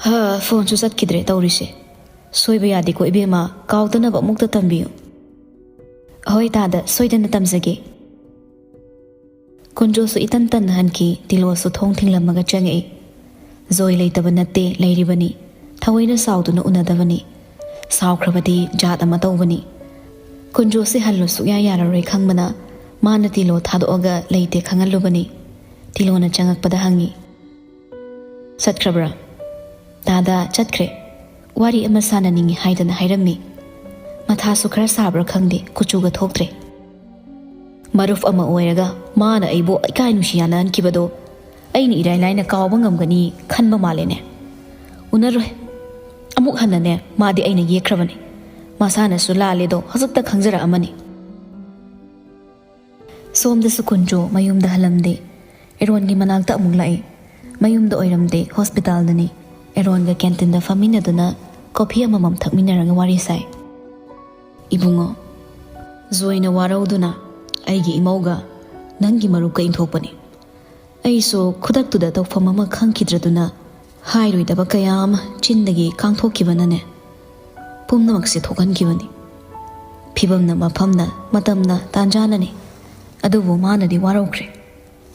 "ꯍ, ꯐꯣꯟꯁꯨ ꯆꯠꯈꯤꯗ꯭ꯔꯦ ꯇꯧꯔꯤꯁꯦ꯫ ꯁꯣꯏꯕ ꯌꯥꯗꯦꯀꯣ ꯏꯕꯦꯝꯃ, ꯀꯥꯎꯗꯅꯕ ꯑꯃꯨꯛꯇ ꯇꯝꯕꯤꯌꯨ"꯫ "ꯍꯣꯏ ꯇꯥꯗ, ꯁꯣꯏꯗꯅ ꯇꯝꯖꯒꯦ"꯫ ꯀꯨꯟꯖꯣꯁꯨ ꯏꯇꯟ ꯇꯟꯅ ꯍꯟꯈꯤ꯫ ꯇꯤꯂꯣꯁꯨ ꯊꯣꯡ ꯊꯤꯡꯂꯝꯃꯒ ꯆꯪꯉꯛꯏ꯫ ꯖꯣꯏ ꯂꯩꯇꯕ ꯅꯠꯇꯦ, ꯂꯩꯔꯤꯕꯅꯤ꯫ ꯊꯑꯣꯏꯅ ꯁꯥꯎꯗꯨꯅ ꯎꯅꯗꯕꯅꯤ꯫ ꯁꯥꯎꯈ꯭ꯔꯕꯗꯤ ꯖꯥꯠ ꯑꯃ ꯇꯧꯕꯅꯤ꯫ ꯀꯨꯟꯖꯣꯁꯦ ꯍꯜꯂꯨ ꯁꯨꯛꯌꯥ ꯌꯥꯔꯔꯣꯏ ꯈꯪꯕꯅ ꯃꯥꯅ ꯇꯤꯂꯣ ꯊꯥꯗꯣꯛꯑꯒ ꯂꯩꯇꯦ ꯈꯪꯍꯜꯂꯨꯕꯅꯤ꯫ ꯇꯤꯂꯣꯅ ꯆꯪꯉꯛꯄꯗ ꯍꯪꯉꯤ, "ꯆꯠꯈ꯭ꯔꯕ꯭ꯔꯥ?" "ꯇꯥꯗ, ꯆꯠꯈ꯭ꯔꯦ꯫ ꯋꯥꯔꯤ ꯑꯃ ꯁꯥꯟꯅꯅꯤꯡꯉꯤ ꯍꯥꯏꯗꯅ ꯍꯥꯏꯔꯝꯃꯤ꯫ ꯃꯊꯥꯁꯨ ꯈꯔ ꯁꯥꯕ꯭ꯔꯥ ꯈꯪꯗꯦ, ꯀꯨꯆꯨꯒ ꯊꯣꯛꯇ꯭ꯔꯦ꯫ ꯃꯔꯨꯞ ꯑꯃ ꯑꯣꯏꯔꯒ ꯃꯥꯅ ꯑꯩꯕꯨ ꯏꯀꯥꯏ ꯅꯨꯡꯁꯤ ꯌꯥꯅꯍꯟꯈꯤꯕꯗꯣ ꯑꯩꯅ ꯏꯔꯥꯏ ꯂꯥꯏꯅ ꯀꯥꯎꯕ ꯉꯝꯒꯅꯤ ꯈꯟꯕ ꯃꯥꯜꯂꯦꯅꯦ꯫ ꯎꯅꯔꯣꯏ꯫ ꯑꯃꯨꯛ ꯍꯟꯅꯅꯦ, ꯃꯥꯗꯤ ꯑꯩꯅ ꯌꯦꯛꯈ꯭ꯔꯕꯅꯤ꯫ ꯃꯁꯥꯅꯁꯨ ꯂꯥꯜꯂꯦꯗꯣ ꯍꯧꯖꯤꯛꯇ ꯈꯪꯖꯔꯛꯑꯃꯅꯤ"꯫ ꯁꯣꯝꯗꯁꯨ ꯀꯨꯟꯖꯣ ꯃꯌꯨꯝꯗ ꯍꯜꯂꯝꯗꯦ꯫ ꯑꯦꯔꯣꯟꯒꯤ ꯃꯅꯥꯛꯇ ꯑꯃꯨꯛ ꯂꯥꯛꯏ꯫ ꯃꯌꯨꯝꯗ ꯑꯣꯏꯔꯝꯗꯦ, ꯍꯣꯁꯄꯤꯇꯥꯜꯗꯅꯤ꯫ ꯑꯦꯔꯣꯟꯒ ꯀꯦꯟꯇꯤꯟꯗ ꯐꯝꯃꯤꯟꯅꯗꯨꯅ ꯀꯣꯐꯤ ꯑꯃꯃꯝ ꯊꯛꯃꯤꯟꯅꯔꯒ ꯋꯥꯔꯤ ꯁꯥꯏ꯫ "ꯏꯕꯨꯡꯉꯣ, ꯖꯣꯏꯅ ꯋꯥꯔꯧꯗꯨꯅ ꯑꯩꯒꯤ ꯏꯃꯧꯒ ꯅꯪꯒꯤ ꯃꯔꯨꯞꯀ ꯏꯟꯊꯣꯛꯄꯅꯤ꯫ ꯑꯩꯁꯨ ꯈꯨꯗꯛꯇꯨꯗ ꯇꯧꯐꯝ ꯑꯃ ꯈꯪꯈꯤꯗ꯭ꯔꯗꯨꯅ ꯍꯥꯏꯔꯣꯏꯗꯕ ꯀꯌꯥ ꯑꯃ ꯆꯤꯟꯗꯒꯤ ꯀꯥꯡꯊꯣꯛꯈꯤꯕꯅꯅꯦ, ꯄꯨꯝꯅꯃꯛꯁꯦ ꯊꯣꯛꯍꯟꯈꯤꯕꯅꯤ꯫ ꯐꯤꯕꯝꯅ ꯃꯐꯝꯅ, ꯃꯇꯝꯅ ꯇꯥꯟꯖꯥꯅꯅꯤ꯫ ꯑꯗꯨꯕꯨ ꯃꯥꯅꯗꯤ ꯋꯥꯔꯧꯈ꯭ꯔꯦ꯫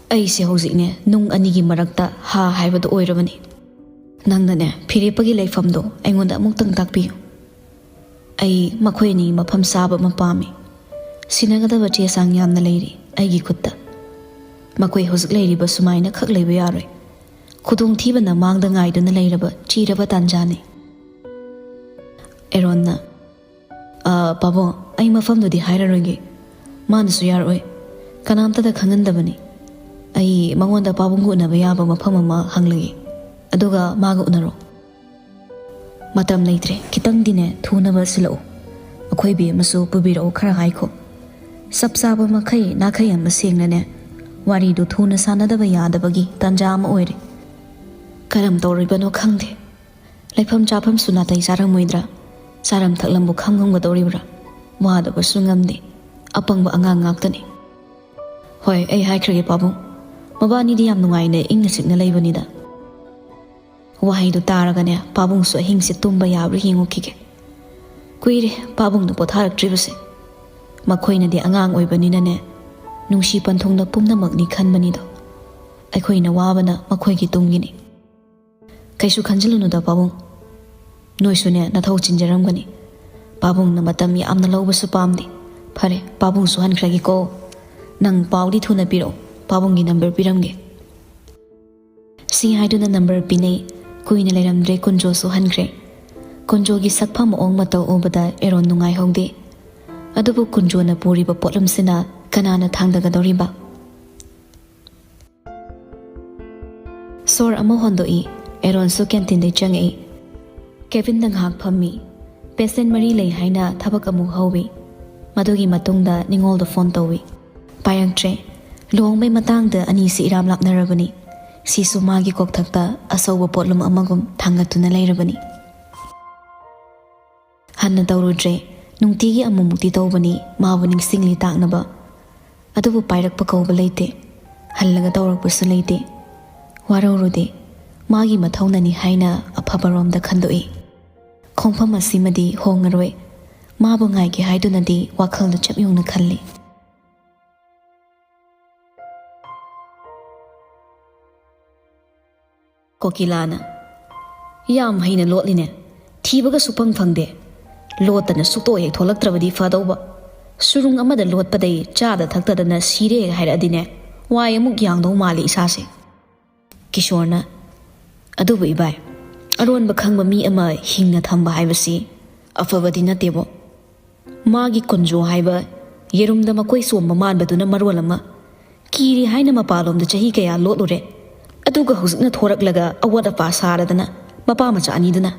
ꯑꯩꯁꯦ ꯍꯧꯖꯤꯛꯅꯦ ꯅꯨꯡ ꯑꯅꯤꯒꯤ ꯃꯔꯛꯇ ꯍꯥ ꯍꯥꯏꯕꯗꯨ ꯑꯣꯏꯔꯕꯅꯤ꯫ ꯅꯪꯅꯅꯦ ꯐꯤꯔꯦꯞꯄꯒꯤ ꯂꯩꯐꯝꯗꯣ ꯑꯩꯉꯣꯟꯗ ꯑꯃꯨꯛꯇꯪ ꯇꯥꯛꯄꯤꯌꯨ꯫ ꯑꯩ ꯃꯈꯣꯏ ꯑꯅꯤ ꯃꯐꯝ ꯆꯥꯕ ꯑꯃ ꯄꯥꯝꯃꯤ꯫ ꯁꯤꯟꯅꯒꯗꯕ ꯆꯦ ꯆꯥꯡ ꯌꯥꯝꯅ ꯂꯩꯔꯤ ꯑꯩꯒꯤ ꯈꯨꯠꯇ꯫ ꯃꯈꯣꯏ ꯍꯧꯖꯤꯛ ꯂꯩꯔꯤꯕ ꯁꯨꯃꯥꯏꯅ ꯈꯛ ꯂꯩꯕ ꯌꯥꯔꯣꯏ꯫ ꯈꯨꯗꯣꯡꯊꯤꯕꯅ ꯃꯥꯡꯗ ꯉꯥꯏꯗꯨꯅ ꯂꯩꯔꯕ ꯆꯤꯔꯕ ꯇꯥꯟꯖꯥꯅꯤ꯫" ꯑꯦꯔꯣꯟꯅ, "ꯑ, ꯄꯥꯕꯨꯡ, ꯑꯩ ꯃꯐꯝꯗꯨꯗꯤ ꯍꯥꯏꯔꯔꯣꯏꯒꯦ꯫ ꯃꯥꯅꯁꯨ ꯌꯥꯔꯛꯑꯣꯏ꯫ ꯀꯅꯥꯝꯇꯗ ꯈꯪꯍꯟꯗꯕꯅꯤ꯫ ꯑꯩ ꯃꯉꯣꯟꯗ ꯄꯥꯕꯨꯡꯒ ꯎꯅꯕ ꯌꯥꯕ ꯃꯐꯝ ꯑꯃ ꯍꯪꯂꯒꯦ꯫ ꯑꯗꯨꯒ ꯃꯥꯒ ꯎꯅꯔꯣ꯫" "ꯃꯇꯝ ꯂꯩꯇ꯭ꯔꯦ, ꯈꯤꯇꯪꯗꯤꯅꯦ ꯊꯨꯅꯕ ꯁꯤꯜꯂꯛꯎ꯫ ꯑꯩꯈꯣꯏ ꯕꯦꯝꯃꯁꯨ ꯄꯨꯕꯤꯔꯛꯎ ꯈꯔ ꯍꯥꯏꯈꯣ꯫ ꯆꯞ ꯆꯥꯕ ꯃꯈꯩ ꯅꯥꯈꯩ ꯑꯃ ꯁꯦꯡꯅꯅꯦ ꯋꯥꯔꯤꯗꯨ ꯊꯨꯅ ꯁꯥꯟꯅꯗꯕ ꯌꯥꯗꯕꯒꯤ ꯇꯥꯟꯖꯥ ꯑꯃ ꯑꯣꯏꯔꯦ꯫ ꯀꯔꯝ ꯇꯧꯔꯤꯕꯅꯣ ꯈꯪꯗꯦ꯫ ꯂꯩꯐꯝ ꯆꯥꯐꯝꯁꯨ ꯅꯥꯇꯩ ꯆꯥꯔꯝꯃꯣꯏꯗ꯭ꯔꯥ? ꯆꯥꯔꯝ ꯊꯛꯂꯝꯕꯨ ꯈꯪ ꯉꯝꯒꯗꯧꯔꯤꯕ꯭ꯔꯥ? ꯋꯥꯗꯕꯁꯨ ꯉꯝꯗꯦ꯫ ꯑꯄꯪꯕ ꯑꯉꯥꯡ ꯉꯥꯛꯇꯅꯤ꯫" "ꯍꯣꯏ, ꯑꯩ ꯍꯥꯏꯈ꯭ꯔꯒꯦ ꯄꯥꯕꯨꯡ꯫ ꯃꯕꯥꯅꯤꯗꯤ ꯌꯥꯝ ꯅꯨꯡꯉꯥꯏꯅ ꯏꯪꯅ ꯆꯤꯛꯅ ꯂꯩꯕꯅꯤꯗ꯫" ꯋꯥꯍꯩꯗꯨ ꯇꯥꯔꯒꯅꯦ ꯄꯥꯕꯨꯡꯁꯨ ꯑꯍꯤꯡꯁꯦ ꯇꯨꯝꯕ ꯌꯥꯕ꯭ꯔꯥ ꯌꯦꯡꯉꯨꯈꯤꯒꯦ꯫ ꯀꯨꯏꯔꯦ ꯄꯥꯕꯨꯡꯅ ꯄꯣꯊꯥꯔꯛꯇ꯭ꯔꯤꯕꯁꯦ꯫ ꯃꯈꯣꯏꯅꯗꯤ ꯑꯉꯥꯡ ꯑꯣꯏꯕꯅꯤꯅꯅꯦ ꯅꯨꯡꯁꯤ ꯄꯟꯊꯨꯡꯅ ꯄꯨꯝꯅꯃꯛꯅꯤ ꯈꯟꯕꯅꯤꯗꯣ꯫ ꯑꯩꯈꯣꯏꯅ ꯋꯥꯕꯅ ꯃꯈꯣꯏꯒꯤ ꯇꯨꯡꯒꯤꯅꯤ꯫ ꯀꯩꯁꯨ ꯈꯟꯖꯤꯜꯂꯨꯅꯨꯗ ꯄꯥꯕꯨꯡ꯫ ꯅꯣꯏꯁꯨꯅꯦ ꯅꯊꯧ ꯆꯤꯟꯖꯔꯝꯒꯅꯤ꯫ ꯄꯥꯕꯨꯡꯅ ꯃꯇꯝ ꯌꯥꯝꯅ ꯂꯧꯕꯁꯨ ꯄꯥꯝꯗꯦ꯫ ꯐꯔꯦ, ꯄꯥꯕꯨꯡꯁꯨ ꯍꯟꯈ꯭ꯔꯒꯦꯀꯣ꯫ ꯅꯪ ꯄꯥꯎꯗꯤ ꯊꯨꯅ ꯄꯤꯔꯛꯑꯣ꯫ ꯄꯥꯕꯨꯡꯒꯤ ꯅꯝꯕꯔ ꯄꯤꯔꯝꯒꯦ꯫ ꯁꯤ ꯍꯥꯏꯗꯨꯅ ꯅꯝꯕꯔ ꯄꯤꯅꯩ꯫ ꯀꯨꯏꯅ ꯂꯩꯔꯝꯗ꯭ꯔꯦ, ꯀꯨꯟꯖꯣꯁꯨ ꯍꯟꯈ꯭ꯔꯦ꯫ ꯀꯨꯟꯖꯣꯒꯤ ꯁꯛꯐꯝ ꯃꯑꯣꯡ ꯃꯇꯧ ꯎꯕꯗ ꯑꯦꯔꯣꯟ ꯅꯨꯡꯉꯥꯏꯍꯧꯗꯦ꯫ ꯑꯗꯨꯕꯨ ꯀꯨꯟꯖꯣꯅ ꯄꯨꯔꯤꯕ ꯄꯣꯠꯂꯨꯝꯁꯤꯅ ꯀꯅꯥꯅ ꯊꯥꯡꯗꯒꯗꯧꯔꯤꯕ? ꯁꯣꯔ ꯑꯃ ꯍꯣꯟꯗꯣꯛꯏ꯫ ꯑꯦꯔꯣꯟꯁꯨ ꯀꯦꯟꯇꯤꯟꯗꯩ ꯆꯪꯉꯛꯏ꯫ ꯀꯦꯕꯤꯟꯗ ꯉꯥꯏꯍꯥꯛ ꯐꯝꯃꯤ꯫ ꯄꯦꯁꯦꯟ ꯃꯔꯤ ꯂꯩ ꯍꯥꯏꯅ ꯊꯕꯛ ꯑꯃꯨꯛ ꯍꯧꯏ꯫ ꯃꯗꯨꯒꯤ ꯃꯇꯨꯡꯗ ꯅꯤꯉꯣꯜꯗ ꯐꯣꯟ ꯇꯧꯏ꯫ ꯄꯥꯏꯔꯛꯇ꯭ꯔꯦ꯫ ꯂꯨꯍꯣꯡꯕꯩ ꯃꯇꯥꯡꯗ ꯑꯅꯤꯁꯤ ꯏꯔꯥꯞ ꯂꯥꯞꯅꯔꯕꯅꯤ꯫ ꯁꯤꯁꯨ ꯃꯥꯒꯤ ꯀꯣꯛꯊꯛꯇ ꯑꯆꯧꯕ ꯄꯣꯠꯂꯨꯝ ꯑꯃꯒꯨꯝ ꯊꯥꯡꯒꯠꯇꯨꯅ ꯂꯩꯔꯕꯅꯤ꯫ ꯍꯟꯅ ꯇꯧꯔꯨꯗ꯭ꯔꯦ꯫ ꯅꯨꯡꯇꯤꯒꯤ ꯑꯃꯨꯛꯃꯨꯛꯇꯤ ꯇꯧꯕꯅꯤ, ꯃꯥꯕꯨ ꯅꯤꯡꯁꯤꯡꯂꯤ ꯇꯥꯛꯅꯕ꯫ ꯑꯗꯨꯕꯨ ꯄꯥꯏꯔꯛꯄ ꯀꯧꯕ ꯂꯩꯇꯦ꯫ ꯍꯜꯂꯒ ꯇꯧꯔꯛꯄꯁꯨ ꯂꯩꯇꯦ꯫ ꯋꯥꯔꯧꯔꯨꯗꯦ꯫ ꯃꯥꯒꯤ ꯃꯊꯧꯅꯅꯤ ꯍꯥꯏꯅ ꯑꯐꯕꯔꯣꯝꯗ ꯈꯟꯗꯣꯛꯏ꯫ ꯈꯣꯡꯐꯝ ꯑꯁꯤꯃꯗꯤ ꯍꯣꯡꯉꯔꯣꯏ꯫ ꯃꯥꯕꯨ ꯉꯥꯏꯒꯦ ꯍꯥꯏꯗꯨꯅꯗꯤ ꯋꯥꯈꯜꯗ ꯆꯞ ꯌꯨꯡꯅ ꯈꯜꯂꯤ꯫ ꯀꯣꯀꯤꯂꯥꯅ, "ꯌꯥꯝ ꯍꯩꯅ ꯂꯣꯠꯂꯤꯅꯦ꯫ ꯊꯤꯕꯒ ꯁꯨꯛꯐꯪ ꯐꯪꯗꯦ꯫ ꯂꯣꯠꯇꯅ ꯁꯨꯛꯇꯣꯛ ꯍꯦꯛ ꯊꯣꯛꯂꯛꯇ꯭ꯔꯕꯗꯤ ꯐꯗꯧꯕ꯫ ꯁꯨꯔꯨꯡ ꯑꯃꯗ ꯂꯣꯠꯄꯗꯩ ꯆꯥꯗ ꯊꯛꯇꯗꯅ ꯁꯤꯔꯦ ꯍꯥꯏꯔꯛꯑꯗꯤꯅꯦ, ꯋꯥꯏ ꯑꯃꯨꯛ ꯌꯥꯡꯗꯧ ꯃꯥꯜꯂꯤ ꯏꯁꯥꯁꯦ꯫" ꯀꯤꯁꯣꯔꯅ, "ꯑꯗꯨꯕꯨ ꯏꯕꯥꯏ, ꯑꯔꯣꯟꯕ ꯈꯪꯕ ꯃꯤ ꯑꯃ ꯍꯤꯡꯅ ꯊꯝꯕ ꯍꯥꯏꯕꯁꯤ ꯑꯐꯕꯗꯤ ꯅꯠꯇꯦꯕꯣ꯫ ꯃꯥꯒꯤ ꯀꯨꯟꯖꯣ ꯍꯥꯏꯕ ꯌꯦꯔꯨꯝꯗ ꯃꯀꯣꯏ ꯆꯣꯝꯕ ꯃꯥꯟꯕꯗꯨꯅ ꯃꯔꯣꯜ ꯑꯃ, ꯀꯤꯔꯤ ꯍꯥꯏꯅ ꯃꯄꯥꯟꯂꯣꯝꯗ ꯆꯍꯤ ꯀꯌꯥ ꯂꯣꯠꯂꯨꯔꯦ꯫ ꯑꯗꯨꯒ ꯍꯧꯖꯤꯛꯅ ꯊꯣꯔꯛꯂꯒ ꯑꯋꯥꯠ ꯑꯄꯥ ꯁꯥꯔꯗꯅ ꯃꯄꯥ ꯃꯆꯥ ꯑꯅꯤꯗꯨꯅ꯫"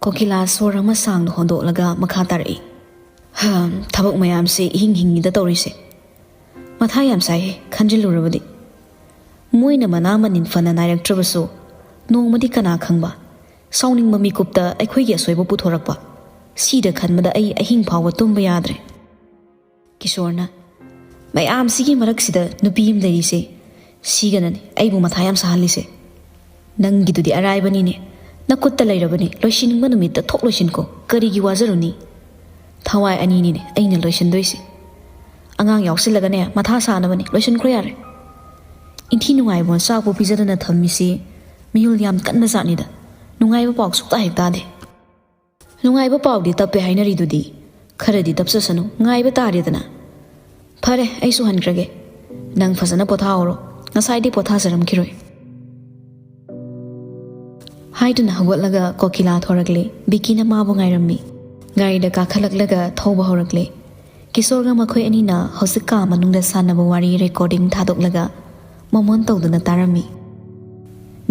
ꯀꯣꯀꯤꯂꯥ ꯁꯣꯔ ꯑꯃ ꯁꯥꯡꯅ ꯍꯣꯟꯗꯣꯛꯂꯒ ꯃꯈꯥ ꯇꯥꯔꯛꯏ, "ꯍꯝ, ꯊꯕꯛ ꯃꯌꯥꯝꯁꯦ ꯏꯍꯤꯡ ꯍꯤꯡꯉꯤꯗ ꯇꯧꯔꯤꯁꯦ꯫ ꯃꯊꯥ ꯌꯥꯝ ꯁꯥꯏꯍꯦ, ꯈꯟꯖꯤꯜꯂꯨꯔꯕꯗꯤ꯫ ꯃꯣꯏꯅ ꯃꯅꯥ ꯃꯅꯤꯟ ꯐꯅ ꯅꯥꯏꯔꯛꯇ꯭ꯔꯕꯁꯨ, ꯅꯣꯡꯃꯗꯤ ꯀꯅꯥ ꯈꯪꯕ, ꯁꯥꯎꯅꯤꯡꯕ ꯃꯤꯀꯨꯞꯇ ꯑꯩꯈꯣꯏꯒꯤ ꯑꯁꯣꯏꯕ ꯄꯨꯊꯣꯔꯛꯄ꯫ ꯁꯤꯗ ꯈꯟꯕꯗ ꯑꯩ ꯑꯍꯤꯡ ꯐꯥꯎꯕ ꯇꯨꯝꯕ ꯌꯥꯗ꯭ꯔꯦ꯫" ꯀꯤꯁꯣꯔꯅ, "ꯃꯌꯥꯝꯁꯤꯒꯤ ꯃꯔꯛꯁꯤꯗ ꯅꯨꯄꯤ ꯑꯃ ꯂꯩꯔꯤꯁꯦ, ꯁꯤꯒꯅꯅꯤ ꯑꯩꯕꯨ ꯃꯊꯥ ꯌꯥꯝ ꯁꯥꯍꯜꯂꯤꯁꯦ꯫ ꯅꯪꯒꯤꯗꯨꯗꯤ ꯑꯔꯥꯏꯕꯅꯤꯅꯦ, ꯅꯈꯨꯠꯇ ꯂꯩꯔꯕꯅꯤ, ꯂꯣꯏꯁꯤꯟꯅꯤꯡꯕ ꯅꯨꯃꯤꯠꯇ ꯊꯣꯛ ꯂꯣꯏꯁꯤꯟꯀꯣ, ꯀꯔꯤꯒꯤ ꯋꯥꯖꯔꯨꯅꯤ? ꯊꯋꯥꯏ ꯑꯅꯤꯅꯤꯅꯦ ꯑꯩꯅ ꯂꯣꯏꯁꯤꯟꯗꯣꯏꯁꯦ꯫ ꯑꯉꯥꯡ ꯌꯥꯎꯁꯤꯜꯂꯒꯅꯦ ꯃꯊꯥ ꯁꯥꯅꯕꯅꯦ, ꯂꯣꯏꯁꯤꯟꯈ꯭ꯔꯣ ꯌꯥꯔꯦ꯫ ꯏꯟꯊꯤ ꯅꯨꯡꯉꯥꯏꯕ ꯆꯥꯛꯄꯨ ꯄꯤꯖꯗꯅ ꯊꯝꯃꯤꯁꯤ ꯃꯤꯍꯨꯜ ꯌꯥꯝ ꯀꯟꯕ ꯖꯥꯠꯅꯤꯗ, ꯅꯨꯡꯉꯥꯏꯕ ꯄꯥꯎ ꯁꯨꯛꯇꯥ ꯍꯦꯛ ꯇꯥꯗꯦ꯫" "ꯅꯨꯡꯉꯥꯏꯕ ꯄꯥꯎꯗꯤ ꯇꯞꯄꯦ ꯍꯥꯏꯅꯔꯤꯗꯨꯗꯤ, ꯈꯔꯗꯤ ꯇꯞꯆꯁꯅꯨ, ꯉꯥꯏꯕ ꯇꯥꯔꯦꯗꯅ꯫ ꯐꯔꯦ, ꯑꯩꯁꯨ ꯍꯟꯈ꯭ꯔꯒꯦ꯫ ꯅꯪ ꯐꯖꯅ ꯄꯣꯊꯥꯍꯧꯔꯣ, ꯉꯁꯥꯏꯗꯤ ꯄꯣꯊꯥꯖꯔꯝꯈꯤꯔꯣꯏ꯫" ꯍꯥꯏꯗꯨꯅ ꯍꯧꯒꯠꯂꯒ ꯀꯣꯀꯤꯂꯥ ꯊꯣꯔꯛꯂꯦ꯫ ꯕꯤꯀꯤꯅ ꯃꯥꯕꯨ ꯉꯥꯏꯔꯝꯃꯤ꯫ ꯒꯥꯔꯤꯗ ꯀꯥꯈꯠꯂꯛꯂꯒ ꯊꯧꯕ ꯍꯧꯔꯛꯂꯦ꯫ ꯀꯤꯁꯣꯔꯒ ꯃꯈꯣꯏ ꯑꯅꯤꯅ ꯍꯧꯖꯤꯛ ꯀꯥ ꯃꯅꯨꯡꯗ ꯁꯥꯟꯅꯕ ꯋꯥꯔꯤ ꯔꯦꯀꯣꯔꯗꯤꯡ ꯊꯥꯗꯣꯛꯂꯒ ꯃꯣꯃꯣꯟ ꯇꯧꯗꯨꯅ ꯇꯥꯔꯝꯃꯤ꯫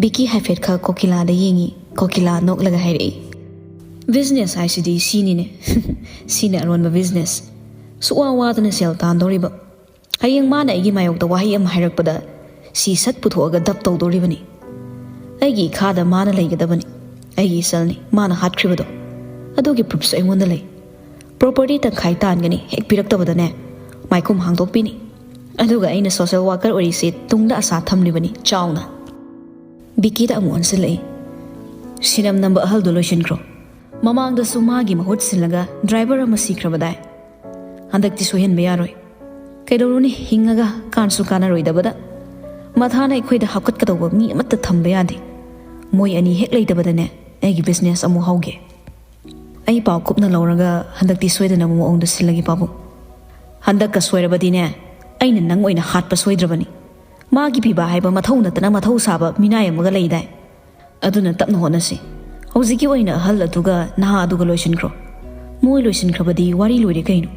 ꯕꯤꯀꯤ ꯍꯥꯏꯐꯦꯠꯈꯛ ꯀꯣꯀꯤꯂꯥꯗ ꯌꯦꯡꯉꯤ꯫ ꯀꯣꯀꯤꯂꯥ ꯅꯣꯛꯂꯒ ꯍꯥꯏꯔꯛꯏ, "ꯕꯤꯖꯤꯅꯦꯁ ꯍꯥꯏꯁꯤꯗꯤ ꯁꯤꯅꯤꯅꯦ꯫ ꯁꯤꯅ ꯑꯔꯣꯟꯕ ꯕꯤꯖꯤꯅꯦꯁ꯫ ꯁꯨꯛꯋꯥ ꯋꯥꯗꯅ ꯁꯦꯜ ꯇꯥꯟꯗꯧꯔꯤꯕ꯫ ꯍꯌꯦꯡ ꯃꯥꯅ ꯑꯩꯒꯤ ꯃꯥꯌꯣꯛꯇ ꯋꯥꯍꯩ ꯑꯃ ꯍꯥꯏꯔꯛꯄꯗ ꯁꯤ ꯁꯠ ꯄꯨꯊꯣꯛꯑꯒ ꯗꯞ ꯇꯧꯗꯣꯔꯤꯕꯅꯤ꯫ ꯑꯩꯒꯤ ꯏꯈꯥꯗ ꯃꯥꯅ ꯂꯩꯒꯗꯕꯅꯤ꯫ ꯑꯩꯒꯤ ꯏꯆꯜꯅꯤ ꯃꯥꯅ ꯍꯥꯠꯈ꯭ꯔꯤꯕꯗꯣ꯫ ꯑꯗꯨꯒꯤ ꯄ꯭ꯔꯨꯐꯁꯨ ꯑꯩꯉꯣꯟꯗ ꯂꯩ꯫ ꯄ꯭ꯔꯣꯄꯔꯇꯤ ꯇꯪꯈꯥꯏ ꯇꯥꯟꯒꯅꯤ, ꯍꯦꯛ ꯄꯤꯔꯛꯇꯕꯗꯅꯦ ꯃꯥꯏꯈꯨꯝ ꯍꯥꯡꯗꯣꯛꯄꯤꯅꯤ꯫ ꯑꯗꯨꯒ ꯑꯩꯅ ꯁꯣꯁꯦꯜ ꯋꯥꯔꯀꯔ ꯑꯣꯏꯔꯤꯁꯦ ꯇꯨꯡꯗ ꯑꯁꯥ ꯊꯝꯂꯤꯕꯅꯤ ꯆꯥꯎꯅ꯫ ꯕꯤꯀꯤꯗ ꯑꯃꯨꯛ ꯑꯣꯟꯁꯤꯜꯂꯛꯏ꯫ ꯁꯤꯅꯝ ꯅꯝꯕ ꯑꯍꯜꯗꯣ ꯂꯣꯏꯁꯤꯟꯈ꯭ꯔꯣ꯫ ꯃꯃꯥꯡꯗꯁꯨ ꯃꯥꯒꯤ ꯃꯍꯨꯠ ꯁꯤꯜꯂꯒ ꯗ꯭ꯔꯥꯏꯚꯔ ꯑꯃ ꯁꯤꯈ꯭ꯔꯕꯗꯥꯏ꯫ ꯍꯟꯗꯛꯇꯤ ꯁꯣꯏꯍꯟꯕ ꯌꯥꯔꯣꯏ꯫ ꯀꯩꯗꯧꯔꯨꯅꯤ, ꯍꯤꯡꯉꯒ ꯀꯥꯟꯁꯨ ꯀꯥꯟꯅꯔꯣꯏꯗꯕꯗ꯫ ꯃꯊꯥꯅ ꯑꯩꯈꯣꯏꯗ ꯍꯥꯞꯀꯠꯀꯗꯧꯕ ꯃꯤ ꯑꯃꯠꯇ ꯊꯝꯕ ꯌꯥꯗꯦ꯫ ꯃꯣꯏ ꯑꯅꯤ ꯍꯦꯛ ꯂꯩꯇꯕꯗꯅꯦ ꯑꯩꯒꯤ ꯕꯤꯖꯤꯅꯦꯁ ꯑꯃꯨꯛ ꯍꯧꯒꯦ꯫ ꯑꯩ ꯄꯥꯎ ꯀꯨꯞꯅ ꯂꯧꯔꯒ ꯍꯟꯗꯛꯇꯤ ꯁꯣꯏꯗꯅꯕ ꯃꯑꯣꯡꯗ ꯁꯤꯜꯂꯒꯦ ꯄꯥꯕꯨꯡ꯫ ꯍꯟꯗꯛꯀ ꯁꯣꯏꯔꯕꯗꯤꯅꯦ ꯑꯩꯅ ꯅꯪ ꯑꯣꯏꯅ ꯍꯥꯠꯄ ꯁꯣꯏꯗ꯭ꯔꯕꯅꯤ꯫ ꯃꯥꯒꯤ ꯄꯤꯕ ꯍꯥꯏꯕ ꯃꯊꯧ ꯅꯠꯇꯅ ꯃꯊꯧ ꯁꯥꯕ ꯃꯤꯅꯥꯏ ꯑꯃꯒ ꯂꯩꯗꯥꯏ꯫ ꯑꯗꯨꯅ ꯇꯞꯅ ꯍꯣꯠꯅꯁꯤ꯫ ꯍꯧꯖꯤꯛꯀꯤ ꯑꯣꯏꯅ ꯑꯍꯜ ꯑꯗꯨꯒ ꯅꯍꯥ ꯑꯗꯨꯒ ꯂꯣꯏꯁꯤꯟꯈ꯭ꯔꯣ꯫ ꯃꯣꯏ ꯂꯣꯏꯁꯤꯟꯈ꯭ꯔꯕꯗꯤ ꯋꯥꯔꯤ ꯂꯣꯏꯔꯦ ꯀꯩꯅꯣ꯫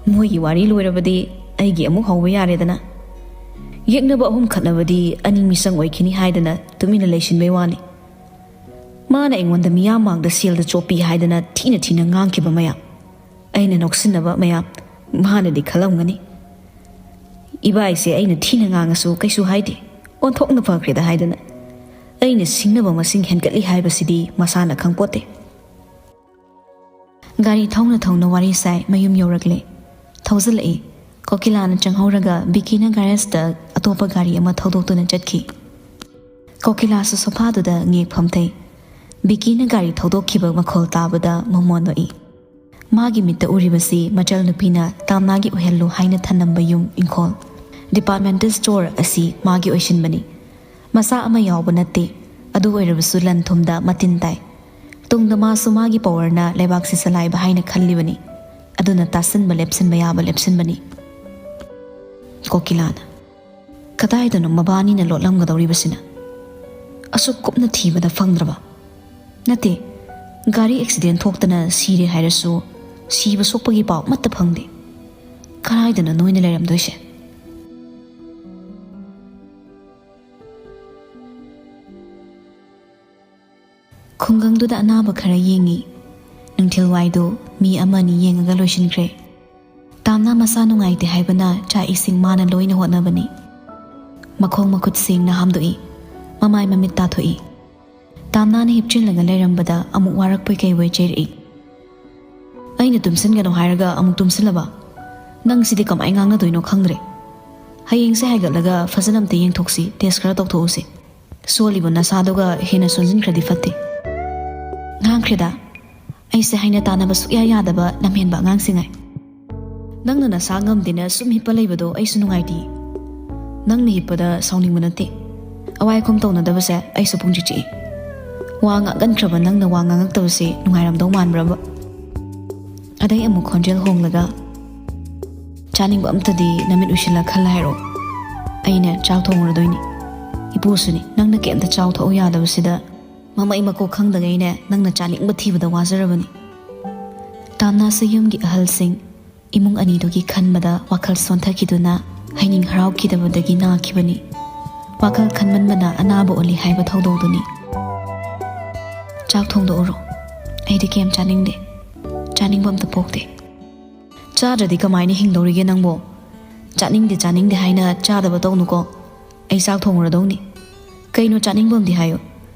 ꯃꯣꯏꯒꯤ ꯋꯥꯔꯤ ꯂꯣꯏꯔꯕꯗꯤ ꯑꯩꯒꯤ ꯑꯃꯨꯛ ꯍꯧꯕ ꯌꯥꯔꯦꯗꯅ꯫ ꯌꯦꯛꯅꯕ ꯑꯍꯨꯝ ꯈꯠꯅꯕꯗꯤ ꯑꯅꯤ ꯃꯤꯆꯪ ꯑꯣꯏꯈꯤꯅꯤ ꯍꯥꯏꯗꯅ ꯇꯨꯃꯤꯟꯅ ꯂꯩꯁꯤꯟꯕꯩ ꯋꯥꯅꯤ꯫ ꯃꯥꯅ ꯑꯩꯉꯣꯟꯗ ꯃꯤꯌꯥꯝ ꯃꯥꯡꯗ ꯁꯦꯜꯗ ꯆꯣꯞꯄꯤ ꯍꯥꯏꯗꯅ ꯊꯤꯅ ꯊꯤꯅ ꯉꯥꯡꯈꯤꯕ ꯃꯌꯥꯝ, ꯑꯩꯅ ꯅꯣꯛꯁꯤꯟꯅꯕ ꯃꯌꯥꯝ ꯃꯥꯅꯗꯤ ꯈꯜꯂꯝꯒꯅꯤ꯫ ꯏꯕꯥꯏꯁꯦ ꯑꯩꯅ ꯊꯤꯅ ꯉꯥꯡꯉꯁꯨ ꯀꯩꯁꯨ ꯍꯥꯏꯗꯦ, ꯑꯣꯟꯊꯣꯛꯅ ꯐꯈ꯭ꯔꯦꯗ ꯍꯥꯏꯗꯅ꯫ ꯑꯩꯅ ꯁꯤꯡꯅꯕ ꯃꯁꯤꯡ ꯍꯦꯟꯒꯠꯂꯤ ꯍꯥꯏꯕꯁꯤꯗꯤ ꯃꯁꯥꯅ ꯈꯪꯄꯣꯠꯇꯦ꯫ ꯒꯥꯔꯤ ꯊꯧꯅ ꯊꯧꯅ ꯋꯥꯔꯤ ꯁꯥꯏ꯫ ꯃꯌꯨꯝ ꯌꯧꯔꯛꯂꯦ꯫ ꯊꯧꯖꯤꯜꯂꯛꯏ꯫ ꯀꯣꯀꯤꯂꯥꯅ ꯆꯪꯍꯧꯔꯒ ꯕꯤꯀꯤꯅ ꯒꯥꯔꯦꯖꯇ ꯑꯇꯣꯞꯄ ꯒꯥꯔꯤ ꯑꯃ ꯊꯧꯗꯣꯛꯇꯨꯅ ꯆꯠꯈꯤ꯫ ꯀꯣꯀꯤꯂꯥꯁꯨ ꯁꯣꯐꯥꯗꯨꯗ ꯉꯦꯛ ꯐꯝꯊꯩ꯫ ꯕꯤꯀꯤꯅ ꯒꯥꯔꯤ ꯊꯧꯗꯣꯛꯈꯤꯕ ꯃꯈꯣꯜ ꯇꯥꯕꯗ ꯃꯃꯣꯟ ꯅꯣꯛꯏ꯫ ꯃꯥꯒꯤ ꯃꯤꯠꯇ ꯎꯔꯤꯕꯁꯤ ꯃꯆꯜ ꯅꯨꯄꯤꯅ ꯇꯥꯝꯅꯥꯒꯤ ꯑꯣꯏꯍꯜꯂꯨ ꯍꯥꯏꯅ ꯊꯅꯝꯕ ꯌꯨꯝ ꯏꯪꯈꯣꯜ, ꯗꯤꯄꯥꯔꯠꯃꯦꯟꯇꯦꯜ ꯁ꯭ꯇꯣꯔ ꯑꯁꯤ ꯃꯥꯒꯤ ꯑꯣꯏꯁꯤꯟꯕꯅꯤ꯫ ꯃꯆꯥ ꯑꯃ ꯌꯥꯎꯕ ꯅꯠꯇꯦ, ꯑꯗꯨ ꯑꯣꯏꯔꯕꯁꯨ ꯂꯟ ꯊꯨꯝꯗ ꯃꯇꯤꯟ ꯇꯥꯏ꯫ ꯇꯨꯡꯗ ꯃꯥꯁꯨ ꯃꯥꯒꯤ ꯄꯋꯔꯅ ꯂꯩꯕꯥꯛꯁꯤ ꯆꯂꯥꯏꯕ ꯍꯥꯏꯅ ꯈꯜꯂꯤꯕꯅꯤ꯫ ꯑꯗꯨꯅ ꯇꯥꯁꯤꯟꯕ ꯂꯦꯞꯁꯤꯟꯕ ꯌꯥꯕ ꯂꯦꯞꯁꯤꯟꯕꯅꯤ꯫ ꯀꯣꯀꯤꯂꯥꯅ, "ꯀꯗꯥꯏꯗꯅꯣ ꯃꯕꯥꯅꯤꯅ ꯂꯣꯠꯂꯝꯒꯗꯧꯔꯤꯕꯁꯤꯅ? ꯑꯁꯨꯛ ꯀꯨꯞꯅ ꯊꯤꯕꯗ ꯐꯪꯗ꯭ꯔꯕ? ꯅꯠꯇꯦ, ꯒꯥꯔꯤ ꯑꯦꯛꯁꯤꯗꯦꯟ ꯊꯣꯛꯇꯅ ꯁꯤꯔꯦ ꯍꯥꯏꯔꯁꯨ ꯁꯤꯕ ꯁꯣꯛꯄꯒꯤ ꯄꯥꯎ ꯑꯃꯠꯇ ꯐꯪꯗꯦ꯫ ꯀꯗꯥꯏꯗꯅꯣ ꯅꯣꯏꯅ ꯂꯩꯔꯝꯗꯣꯏꯁꯦ?" ꯈꯨꯡꯒꯪꯗꯨꯗ ꯑꯅꯥꯕ ꯈꯔ ꯌꯦꯡꯉꯤ꯫ ꯅꯨꯡꯊꯤꯜꯋꯥꯏꯗꯨ ꯃꯤ ꯑꯃ ꯑꯅꯤ ꯌꯦꯡꯉꯒ ꯂꯣꯏꯁꯤꯟꯈ꯭ꯔꯦ꯫ ꯇꯥꯝꯅꯥ ꯃꯁꯥ ꯅꯨꯡꯉꯥꯏꯇꯦ ꯍꯥꯏꯕꯅ ꯆꯥꯛ ꯏꯁꯤꯡ ꯃꯥꯅ ꯂꯣꯏꯅ ꯍꯣꯠꯅꯕꯅꯤ꯫ ꯃꯈꯣꯡ ꯃꯈꯨꯠ ꯁꯦꯡꯅ ꯍꯥꯝꯗꯣꯛꯏ꯫ ꯃꯃꯥꯏ ꯃꯃꯤꯠ ꯇꯥꯊꯣꯛꯏ꯫ ꯇꯥꯝꯅꯥꯅ ꯍꯤꯞꯆꯤꯜꯂꯒ ꯂꯩꯔꯝꯕꯗ ꯑꯃꯨꯛ ꯋꯥꯔꯛꯄꯣꯏ ꯀꯩꯕꯣꯏ ꯆꯩꯔꯛꯏ꯫ "ꯑꯩꯅ ꯇꯨꯝꯁꯤꯟꯒꯅꯨ ꯍꯥꯏꯔꯒ ꯑꯃꯨꯛ ꯇꯨꯝꯁꯤꯜꯂꯕ? ꯅꯪ ꯁꯤꯗꯤ ꯀꯃꯥꯏ ꯉꯥꯡꯅꯗꯣꯏꯅꯣ ꯈꯪꯗ꯭ꯔꯦ꯫ ꯍꯌꯦꯡꯁꯦ ꯍꯥꯏꯒꯠꯂꯒ ꯐꯖꯅ ꯑꯝꯇ ꯌꯦꯡꯊꯣꯛꯁꯤ, ꯇꯦꯁ ꯈꯔ ꯇꯧꯊꯣꯛꯎꯁꯤ꯫ ꯁꯣꯜꯂꯤꯕ ꯅꯁꯥꯗꯨꯒ ꯍꯦꯟꯅ ꯁꯣꯟꯖꯤꯟꯈ꯭ꯔꯗꯤ ꯐꯠꯇꯦ꯫" "ꯉꯥꯡꯈ꯭ꯔꯦꯗ, ꯑꯩꯁꯦ ꯍꯥꯏꯅ ꯇꯥꯅꯕ ꯁꯨꯛꯌꯥ ꯌꯥꯗꯕ ꯂꯝꯍꯦꯟꯕ ꯑꯉꯥꯡꯁꯤꯡꯉꯥꯏ꯫ ꯅꯪꯅ ꯅꯁꯥ ꯉꯝꯗꯦꯅ ꯁꯨꯝ ꯍꯤꯞꯄ ꯂꯩꯕꯗꯣ ꯑꯩꯁꯨ ꯅꯨꯡꯉꯥꯏꯇꯦ꯫ ꯅꯪꯅ ꯍꯤꯞꯄꯗ ꯁꯥꯎꯅꯤꯡꯕ ꯅꯠꯇꯦ꯫ ꯑꯋꯥꯏꯈꯣꯝ ꯇꯧꯅꯗꯕꯁꯦ ꯑꯩꯁꯨ ꯄꯨꯡꯆꯤꯛ ꯆꯤꯛꯏ꯫ ꯋꯥ ꯉꯥꯡꯒꯟꯈ꯭ꯔꯕ ꯅꯪꯅ ꯋꯥ ꯉꯥꯡꯉꯛꯇꯕꯁꯦ ꯅꯨꯡꯉꯥꯏꯔꯝꯗꯧ ꯃꯥꯟꯕ꯭ꯔꯕ?" ꯑꯗꯩ ꯑꯃꯨꯛ ꯈꯣꯟꯖꯦꯜ ꯍꯣꯡꯂꯒ, "ꯆꯥꯅꯤꯡꯕ ꯑꯝꯇꯗꯤ ꯅꯃꯤꯠ ꯎꯏꯁꯤꯜꯂ ꯈꯜꯂ ꯍꯥꯏꯔꯛꯑꯣ꯫ ꯑꯩꯅ ꯆꯥꯛ ꯊꯣꯡꯉꯨꯔꯗꯣꯏꯅꯤ꯫ ꯏꯄꯨꯁꯨꯅꯤ, ꯅꯪꯅ ꯀꯩꯝꯇ ꯆꯥꯎ ꯊꯛꯎ ꯌꯥꯗꯕꯁꯤꯗ ꯃꯃꯩ ꯃꯀꯣꯛ ꯈꯪꯗꯉꯩꯅꯦ ꯅꯪꯅ ꯆꯥꯅꯤꯡꯕ ꯊꯤꯕꯗ ꯋꯥꯖꯔꯕꯅꯤ꯫" ꯇꯥꯝꯅꯥꯁꯨ ꯌꯨꯝꯒꯤ ꯑꯍꯜꯁꯤꯡ, ꯏꯃꯨꯡ ꯑꯅꯤꯗꯨꯒꯤ ꯈꯟꯕꯗ ꯋꯥꯈꯜ ꯁꯣꯟꯊꯈꯤꯗꯨꯅ ꯍꯩꯅꯤꯡ ꯍꯔꯥꯎꯈꯤꯗꯕꯗꯒꯤ ꯅꯥꯈꯤꯕꯅꯤ꯫ ꯋꯥꯈꯜ ꯈꯟꯃꯟꯕꯅ ꯑꯅꯥꯕ ꯑꯣꯜꯂꯤ ꯍꯥꯏꯕ ꯊꯧꯗꯣꯛꯗꯨꯅꯤ꯫ "ꯆꯥꯛ ꯊꯣꯡꯗꯣꯛꯎꯔꯣ꯫ ꯑꯩꯗꯤ ꯀꯩꯝ ꯆꯥꯅꯤꯡꯗꯦ꯫ ꯆꯥꯅꯤꯡꯕ ꯑꯝꯇ ꯄꯣꯛꯇꯦ꯫" "ꯆꯥꯗ꯭ꯔꯗꯤ ꯀꯃꯥꯏꯅ ꯍꯤꯡꯗꯧꯔꯤꯒꯦ ꯅꯪꯕꯣ? ꯆꯥꯅꯤꯡꯗꯦ ꯆꯥꯅꯤꯡꯗꯦ ꯍꯥꯏꯅ ꯆꯥꯗꯕ ꯇꯧꯅꯨꯀꯣ꯫ ꯑꯩ ꯆꯥꯛ ꯊꯣꯡꯉꯨꯔꯗꯧꯅꯤ꯫ ꯀꯩꯅꯣ ꯆꯥꯅꯤꯡꯕꯝꯗꯤ ꯍꯥꯏꯌꯣ꯫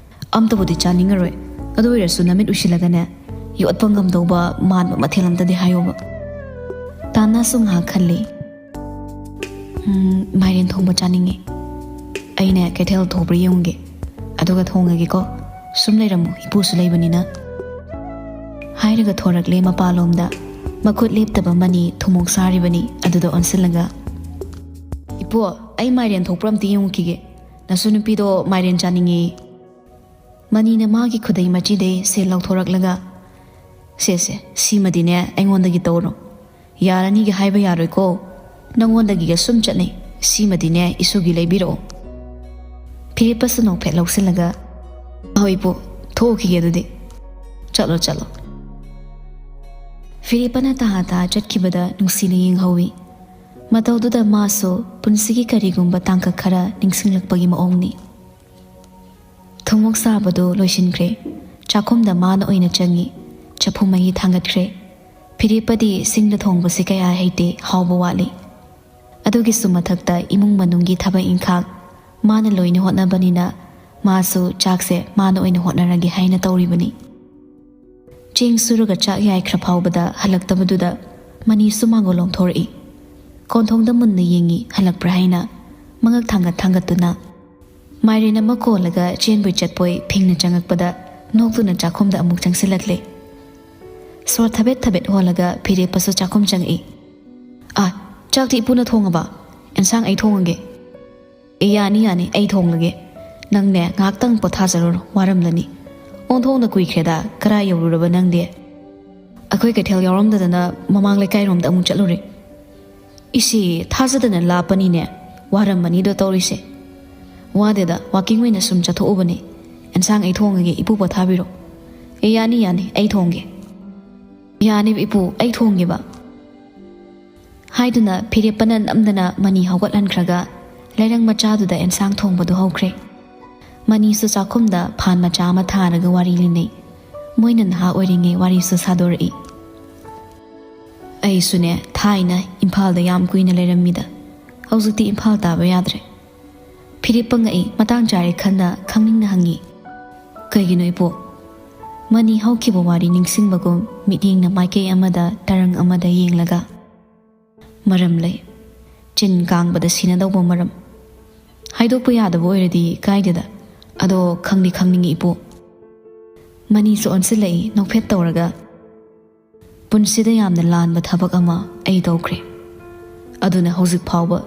ꯑꯝꯇꯕꯨꯗꯤ ꯆꯥꯅꯤꯡꯉꯔꯣꯏ꯫ ꯑꯗꯨ ꯑꯣꯏꯔꯁꯨ ꯅꯃꯤꯠ ꯎꯏꯁꯤꯜꯂꯒꯅꯦ, ꯌꯣꯠꯄ ꯉꯝꯗꯧꯕ ꯃꯥꯟꯕ ꯃꯊꯦꯜ ꯑꯝꯇꯗꯤ ꯍꯥꯏꯌꯣꯕ꯫" ꯇꯥꯟꯅꯁꯨ ꯉꯥꯏꯍꯥꯛ ꯈꯜꯂꯤ꯫ "ꯎꯝ, ꯃꯥꯏꯔꯦꯟ ꯊꯣꯡꯕ ꯆꯥꯅꯤꯡꯉꯤ꯫ ꯑꯩꯅꯦ ꯀꯩꯊꯦꯜ ꯊꯣꯛꯄ꯭ꯔꯥ ꯌꯦꯡꯉꯨꯒꯦ꯫ ꯑꯗꯨꯒ ꯊꯣꯡꯉꯒꯦꯀꯣ꯫ ꯁꯨꯝ ꯂꯩꯔꯝꯃꯨ, ꯏꯄꯨꯁꯨ ꯂꯩꯕꯅꯤꯅ꯫" ꯍꯥꯏꯔꯒ ꯊꯣꯔꯛꯂꯦ ꯃꯄꯥꯟꯂꯣꯝꯗ꯫ ꯃꯈꯨꯠ ꯂꯦꯞꯇꯕ ꯃꯅꯤ ꯊꯨꯝꯃꯣꯛ ꯁꯥꯔꯤꯕꯅꯤ ꯑꯗꯨꯗ ꯑꯣꯟꯁꯤꯜꯂꯒ, "ꯏꯄꯨ, ꯑꯩ ꯃꯥꯏꯔꯦꯟ ꯊꯣꯛꯄ꯭ꯔꯥ ꯑꯝꯇ ꯌꯦꯡꯉꯨꯈꯤꯒꯦ꯫ ꯅꯁꯨ ꯅꯨꯄꯤꯗꯣ ꯃꯥꯏꯔꯦꯟ ꯆꯥꯅꯤꯡꯉꯦ꯫" ꯃꯅꯤꯅ ꯃꯥꯒꯤ ꯈꯨꯗꯩ ꯃꯆꯤꯗꯩ ꯁꯦꯜ ꯂꯧꯊꯣꯔꯛꯂꯒ, "ꯁꯦ, ꯁꯦ, ꯁꯤꯃꯗꯤꯅꯦ ꯑꯩꯉꯣꯟꯗꯒꯤ ꯇꯧꯔꯣ꯫ ꯌꯥꯔꯅꯤꯒ ꯍꯥꯏꯕ ꯌꯥꯔꯣꯏꯀꯣ꯫ ꯅꯪꯉꯣꯟꯗꯒꯤꯒ ꯁꯨꯝ ꯆꯠꯅꯩ꯫ ꯁꯤꯃꯗꯤꯅꯦ ꯏꯁꯨꯒꯤ ꯂꯩꯕꯤꯔꯛꯑꯣ꯫" ꯐꯤꯔꯦꯞꯄꯁꯨ ꯅꯣꯛꯐꯦꯠ ꯂꯧꯁꯤꯜꯂꯒ, "ꯍꯣꯏ ꯏꯄꯨ, ꯊꯣꯛꯎꯈꯤꯒꯦ ꯑꯗꯨꯗꯤ꯫ ꯆꯠꯂꯣ, ꯆꯠꯂꯣ꯫" ꯐꯤꯔꯦꯞꯄꯅ ꯇꯍꯥ ꯇꯍꯥ ꯆꯠꯈꯤꯕꯗ ꯅꯨꯡꯁꯤꯅ ꯌꯦꯡꯍꯧꯏ꯫ ꯃꯇꯧꯗꯨꯗ ꯃꯥꯁꯨ ꯄꯨꯟꯁꯤꯒꯤ ꯀꯔꯤꯒꯨꯝꯕ ꯇꯥꯡꯀꯛ ꯈꯔ ꯅꯤꯡꯁꯤꯡꯂꯛꯄꯒꯤ ꯃꯑꯣꯡꯅꯤ꯫ ꯊꯨꯝꯃꯣꯛ ꯁꯥꯕꯗꯨ ꯂꯣꯏꯁꯤꯟꯈ꯭ꯔꯦ꯫ ꯆꯥꯛꯈꯨꯝꯗ ꯃꯥꯅ ꯑꯣꯏꯅ ꯆꯪꯉꯤ꯫ ꯆꯐꯨ ꯃꯍꯤ ꯊꯥꯡꯒꯠꯈ꯭ꯔꯦ꯫ ꯐꯤꯔꯦꯞꯄꯗꯤ ꯁꯤꯡꯗ ꯊꯣꯡꯕꯁꯤ ꯀꯌꯥ ꯍꯩꯇꯦ, ꯍꯥꯎꯕ ꯋꯥꯠꯂꯤ꯫ ꯑꯗꯨꯒꯤꯁꯨ ꯃꯊꯛꯇ ꯏꯃꯨꯡ ꯃꯅꯨꯡꯒꯤ ꯊꯕꯛ ꯏꯪꯈꯥꯡ, ꯃꯥꯅ ꯂꯣꯏꯅ ꯍꯣꯠꯅꯕꯅꯤꯅ ꯃꯥꯁꯨ ꯆꯥꯛꯁꯦ ꯃꯥꯅ ꯑꯣꯏꯅ ꯍꯣꯠꯅꯔꯒꯦ ꯍꯥꯏꯅ ꯇꯧꯔꯤꯕꯅꯤ꯫ ꯆꯦꯡ ꯁꯨꯔꯒ ꯆꯥꯛ ꯌꯥꯏꯈ꯭ꯔ ꯐꯥꯎꯕꯗ ꯍꯜꯂꯛꯇꯕꯗꯨꯗ ꯃꯅꯤꯁꯨ ꯃꯥꯡꯒꯣꯜ ꯂꯣꯝꯊꯣꯔꯛꯏ꯫ ꯀꯣꯟꯊꯣꯡꯗ ꯃꯨꯟꯅ ꯌꯦꯡꯉꯤ, ꯍꯜꯂꯛꯄ꯭ꯔꯥ ꯍꯥꯏꯅ꯫ ꯃꯉꯛ ꯊꯥꯡꯒꯠ ꯊꯥꯡꯒꯠꯇꯨꯅ ꯃꯥꯏꯔꯦꯟ ꯑꯃ ꯀꯣꯜꯂꯒ ꯆꯦꯟꯕꯣꯏ ꯆꯠꯄꯣꯏ ꯐꯤꯡꯅ ꯆꯪꯉꯛꯄꯗ ꯅꯣꯛꯇꯨꯅ ꯆꯥꯛꯈꯨꯝꯗ ꯑꯃꯨꯛ ꯆꯪꯁꯤꯜꯂꯛꯂꯦ꯫ ꯁꯣꯔ ꯊꯕꯦꯠ ꯊꯕꯦꯠ ꯍꯣꯜꯂꯒ ꯐꯤꯔꯦꯞꯄꯁꯨ ꯆꯥꯛꯈꯨꯝ ꯆꯪꯉꯛꯏ꯫ "ꯑꯥ, ꯆꯥꯛꯇꯤ ꯏꯄꯨꯅ ꯊꯣꯡꯉꯕ? ꯑꯦꯟꯁꯥꯡ ꯑꯩ ꯊꯣꯡꯉꯒꯦ?" "ꯑꯦ, ꯌꯥꯅꯤ, ꯌꯥꯅꯤ, ꯑꯩ ꯊꯣꯡꯂꯒꯦ꯫ ꯅꯪꯅꯦ, ꯉꯥꯏꯍꯥꯛꯇꯪ ꯄꯣꯊꯥꯖꯔꯨꯔꯣ, ꯋꯥꯔꯝꯂꯅꯤ꯫ ꯑꯣꯟꯊꯣꯛꯅ ꯀꯨꯏꯈ꯭ꯔꯦꯗ, ꯀꯔꯥꯏ ꯌꯧꯔꯨꯔꯕ ꯅꯪꯗꯤ?" "ꯑꯩꯈꯣꯏ ꯀꯩꯊꯦꯜ ꯌꯥꯎꯔꯝꯗꯗꯅ ꯃꯃꯥꯡ ꯂꯩꯀꯥꯏꯔꯣꯝꯗ ꯑꯃꯨꯛ ꯆꯠꯂꯨꯔꯦ꯫" "ꯏꯁꯤ, ꯊꯥꯖꯗꯅ ꯂꯥꯞꯄꯅꯤꯅꯦ, ꯋꯥꯔꯝꯃꯅꯤꯗꯣ ꯇꯧꯔꯤꯁꯦ꯫" "ꯋꯥꯗꯦꯗ, ꯋꯥꯀꯤꯡ ꯑꯣꯏꯅ ꯁꯨꯝ ꯆꯠꯊꯣꯛꯎꯕꯅꯤ꯫ ꯑꯦꯟꯁꯥꯡ ꯑꯩ ꯊꯣꯡꯉꯒꯦ, ꯏꯄꯨ ꯄꯣꯊꯥꯕꯤꯔꯣ꯫" "ꯑꯦ, ꯌꯥꯅꯤ, ꯌꯥꯅꯤ, ꯑꯩ ꯊꯣꯡꯒꯦ꯫" "ꯌꯥꯅꯤ ꯏꯄꯨ, ꯑꯩ ꯊꯣꯡꯒꯦꯕ꯫" ꯍꯥꯏꯗꯨꯅ ꯐꯤꯔꯦꯞꯄꯅ ꯅꯝꯗꯅ ꯃꯅꯤ ꯍꯧꯒꯠꯍꯟꯈ꯭ꯔꯒ ꯂꯩꯔꯪ ꯃꯆꯥꯗꯨꯗ ꯑꯦꯟꯁꯥꯡ ꯊꯣꯡꯕꯗꯨ ꯍꯧꯈ꯭ꯔꯦ꯫ ꯃꯅꯤꯁꯨ ꯆꯥꯛꯈꯨꯝꯗ ꯐꯥꯟ ꯃꯆꯥ ꯑꯃ ꯊꯥꯔꯒ ꯋꯥꯔꯤ ꯂꯤꯅꯩ꯫ ꯃꯣꯏꯅ ꯅꯍꯥ ꯑꯣꯏꯔꯤꯉꯩ ꯋꯥꯔꯤꯁꯨ ꯁꯥꯗꯣꯔꯛꯏ꯫ "ꯑꯩꯁꯨꯅꯦ, ꯊꯥꯏꯅ ꯏꯝꯐꯥꯜꯗ ꯌꯥꯝ ꯀꯨꯏꯅ ꯂꯩꯔꯝꯃꯤꯗ, ꯍꯧꯖꯤꯛꯇꯤ ꯏꯝꯐꯥꯜ ꯇꯥꯕ ꯌꯥꯗ꯭ꯔꯦ꯫" ꯐꯤꯔꯦꯞꯄ ꯉꯛꯏ, ꯃꯇꯥꯡ ꯆꯥꯔꯦ ꯈꯟꯅ ꯈꯪꯅꯤꯡꯅ ꯍꯪꯉꯤ꯫ "ꯀꯩꯒꯤꯅꯣ ꯏꯄꯨ?" ꯃꯅꯤ ꯍꯧꯈꯤꯕ ꯋꯥꯔꯤ ꯅꯤꯡꯁꯤꯡꯕꯒꯨꯝ ꯃꯤꯠꯌꯦꯡꯅ ꯃꯥꯏꯀꯩ ꯑꯃꯗ ꯇꯔꯪ ꯑꯃꯗ ꯌꯦꯡꯂꯒ, "ꯃꯔꯝ ꯂꯩ꯫ ꯆꯤꯟ ꯀꯥꯡꯕꯗ ꯁꯤꯅꯗꯧꯕ ꯃꯔꯝ꯫ ꯍꯥꯏꯗꯣꯛꯄ ꯌꯥꯗꯕ ꯑꯣꯏꯔꯗꯤ ꯀꯥꯏꯗꯦꯗ꯫ ꯑꯗꯣ ꯈꯪꯗꯤ ꯈꯪꯅꯤꯡꯉꯤ ꯏꯄꯨ꯫" ꯃꯅꯤꯁꯨ ꯑꯣꯟꯁꯤꯜꯂꯛꯏ ꯅꯣꯛꯐꯦꯠ ꯇꯧꯔꯒ꯫ "ꯄꯨꯟꯁꯤꯗ ꯌꯥꯝꯅ ꯂꯥꯟꯕ ꯊꯕꯛ ꯑꯃ ꯑꯩ ꯇꯧꯈ꯭ꯔꯦ꯫ ꯑꯗꯨꯅ ꯍꯧꯖꯤꯛ ꯐꯥꯎꯕ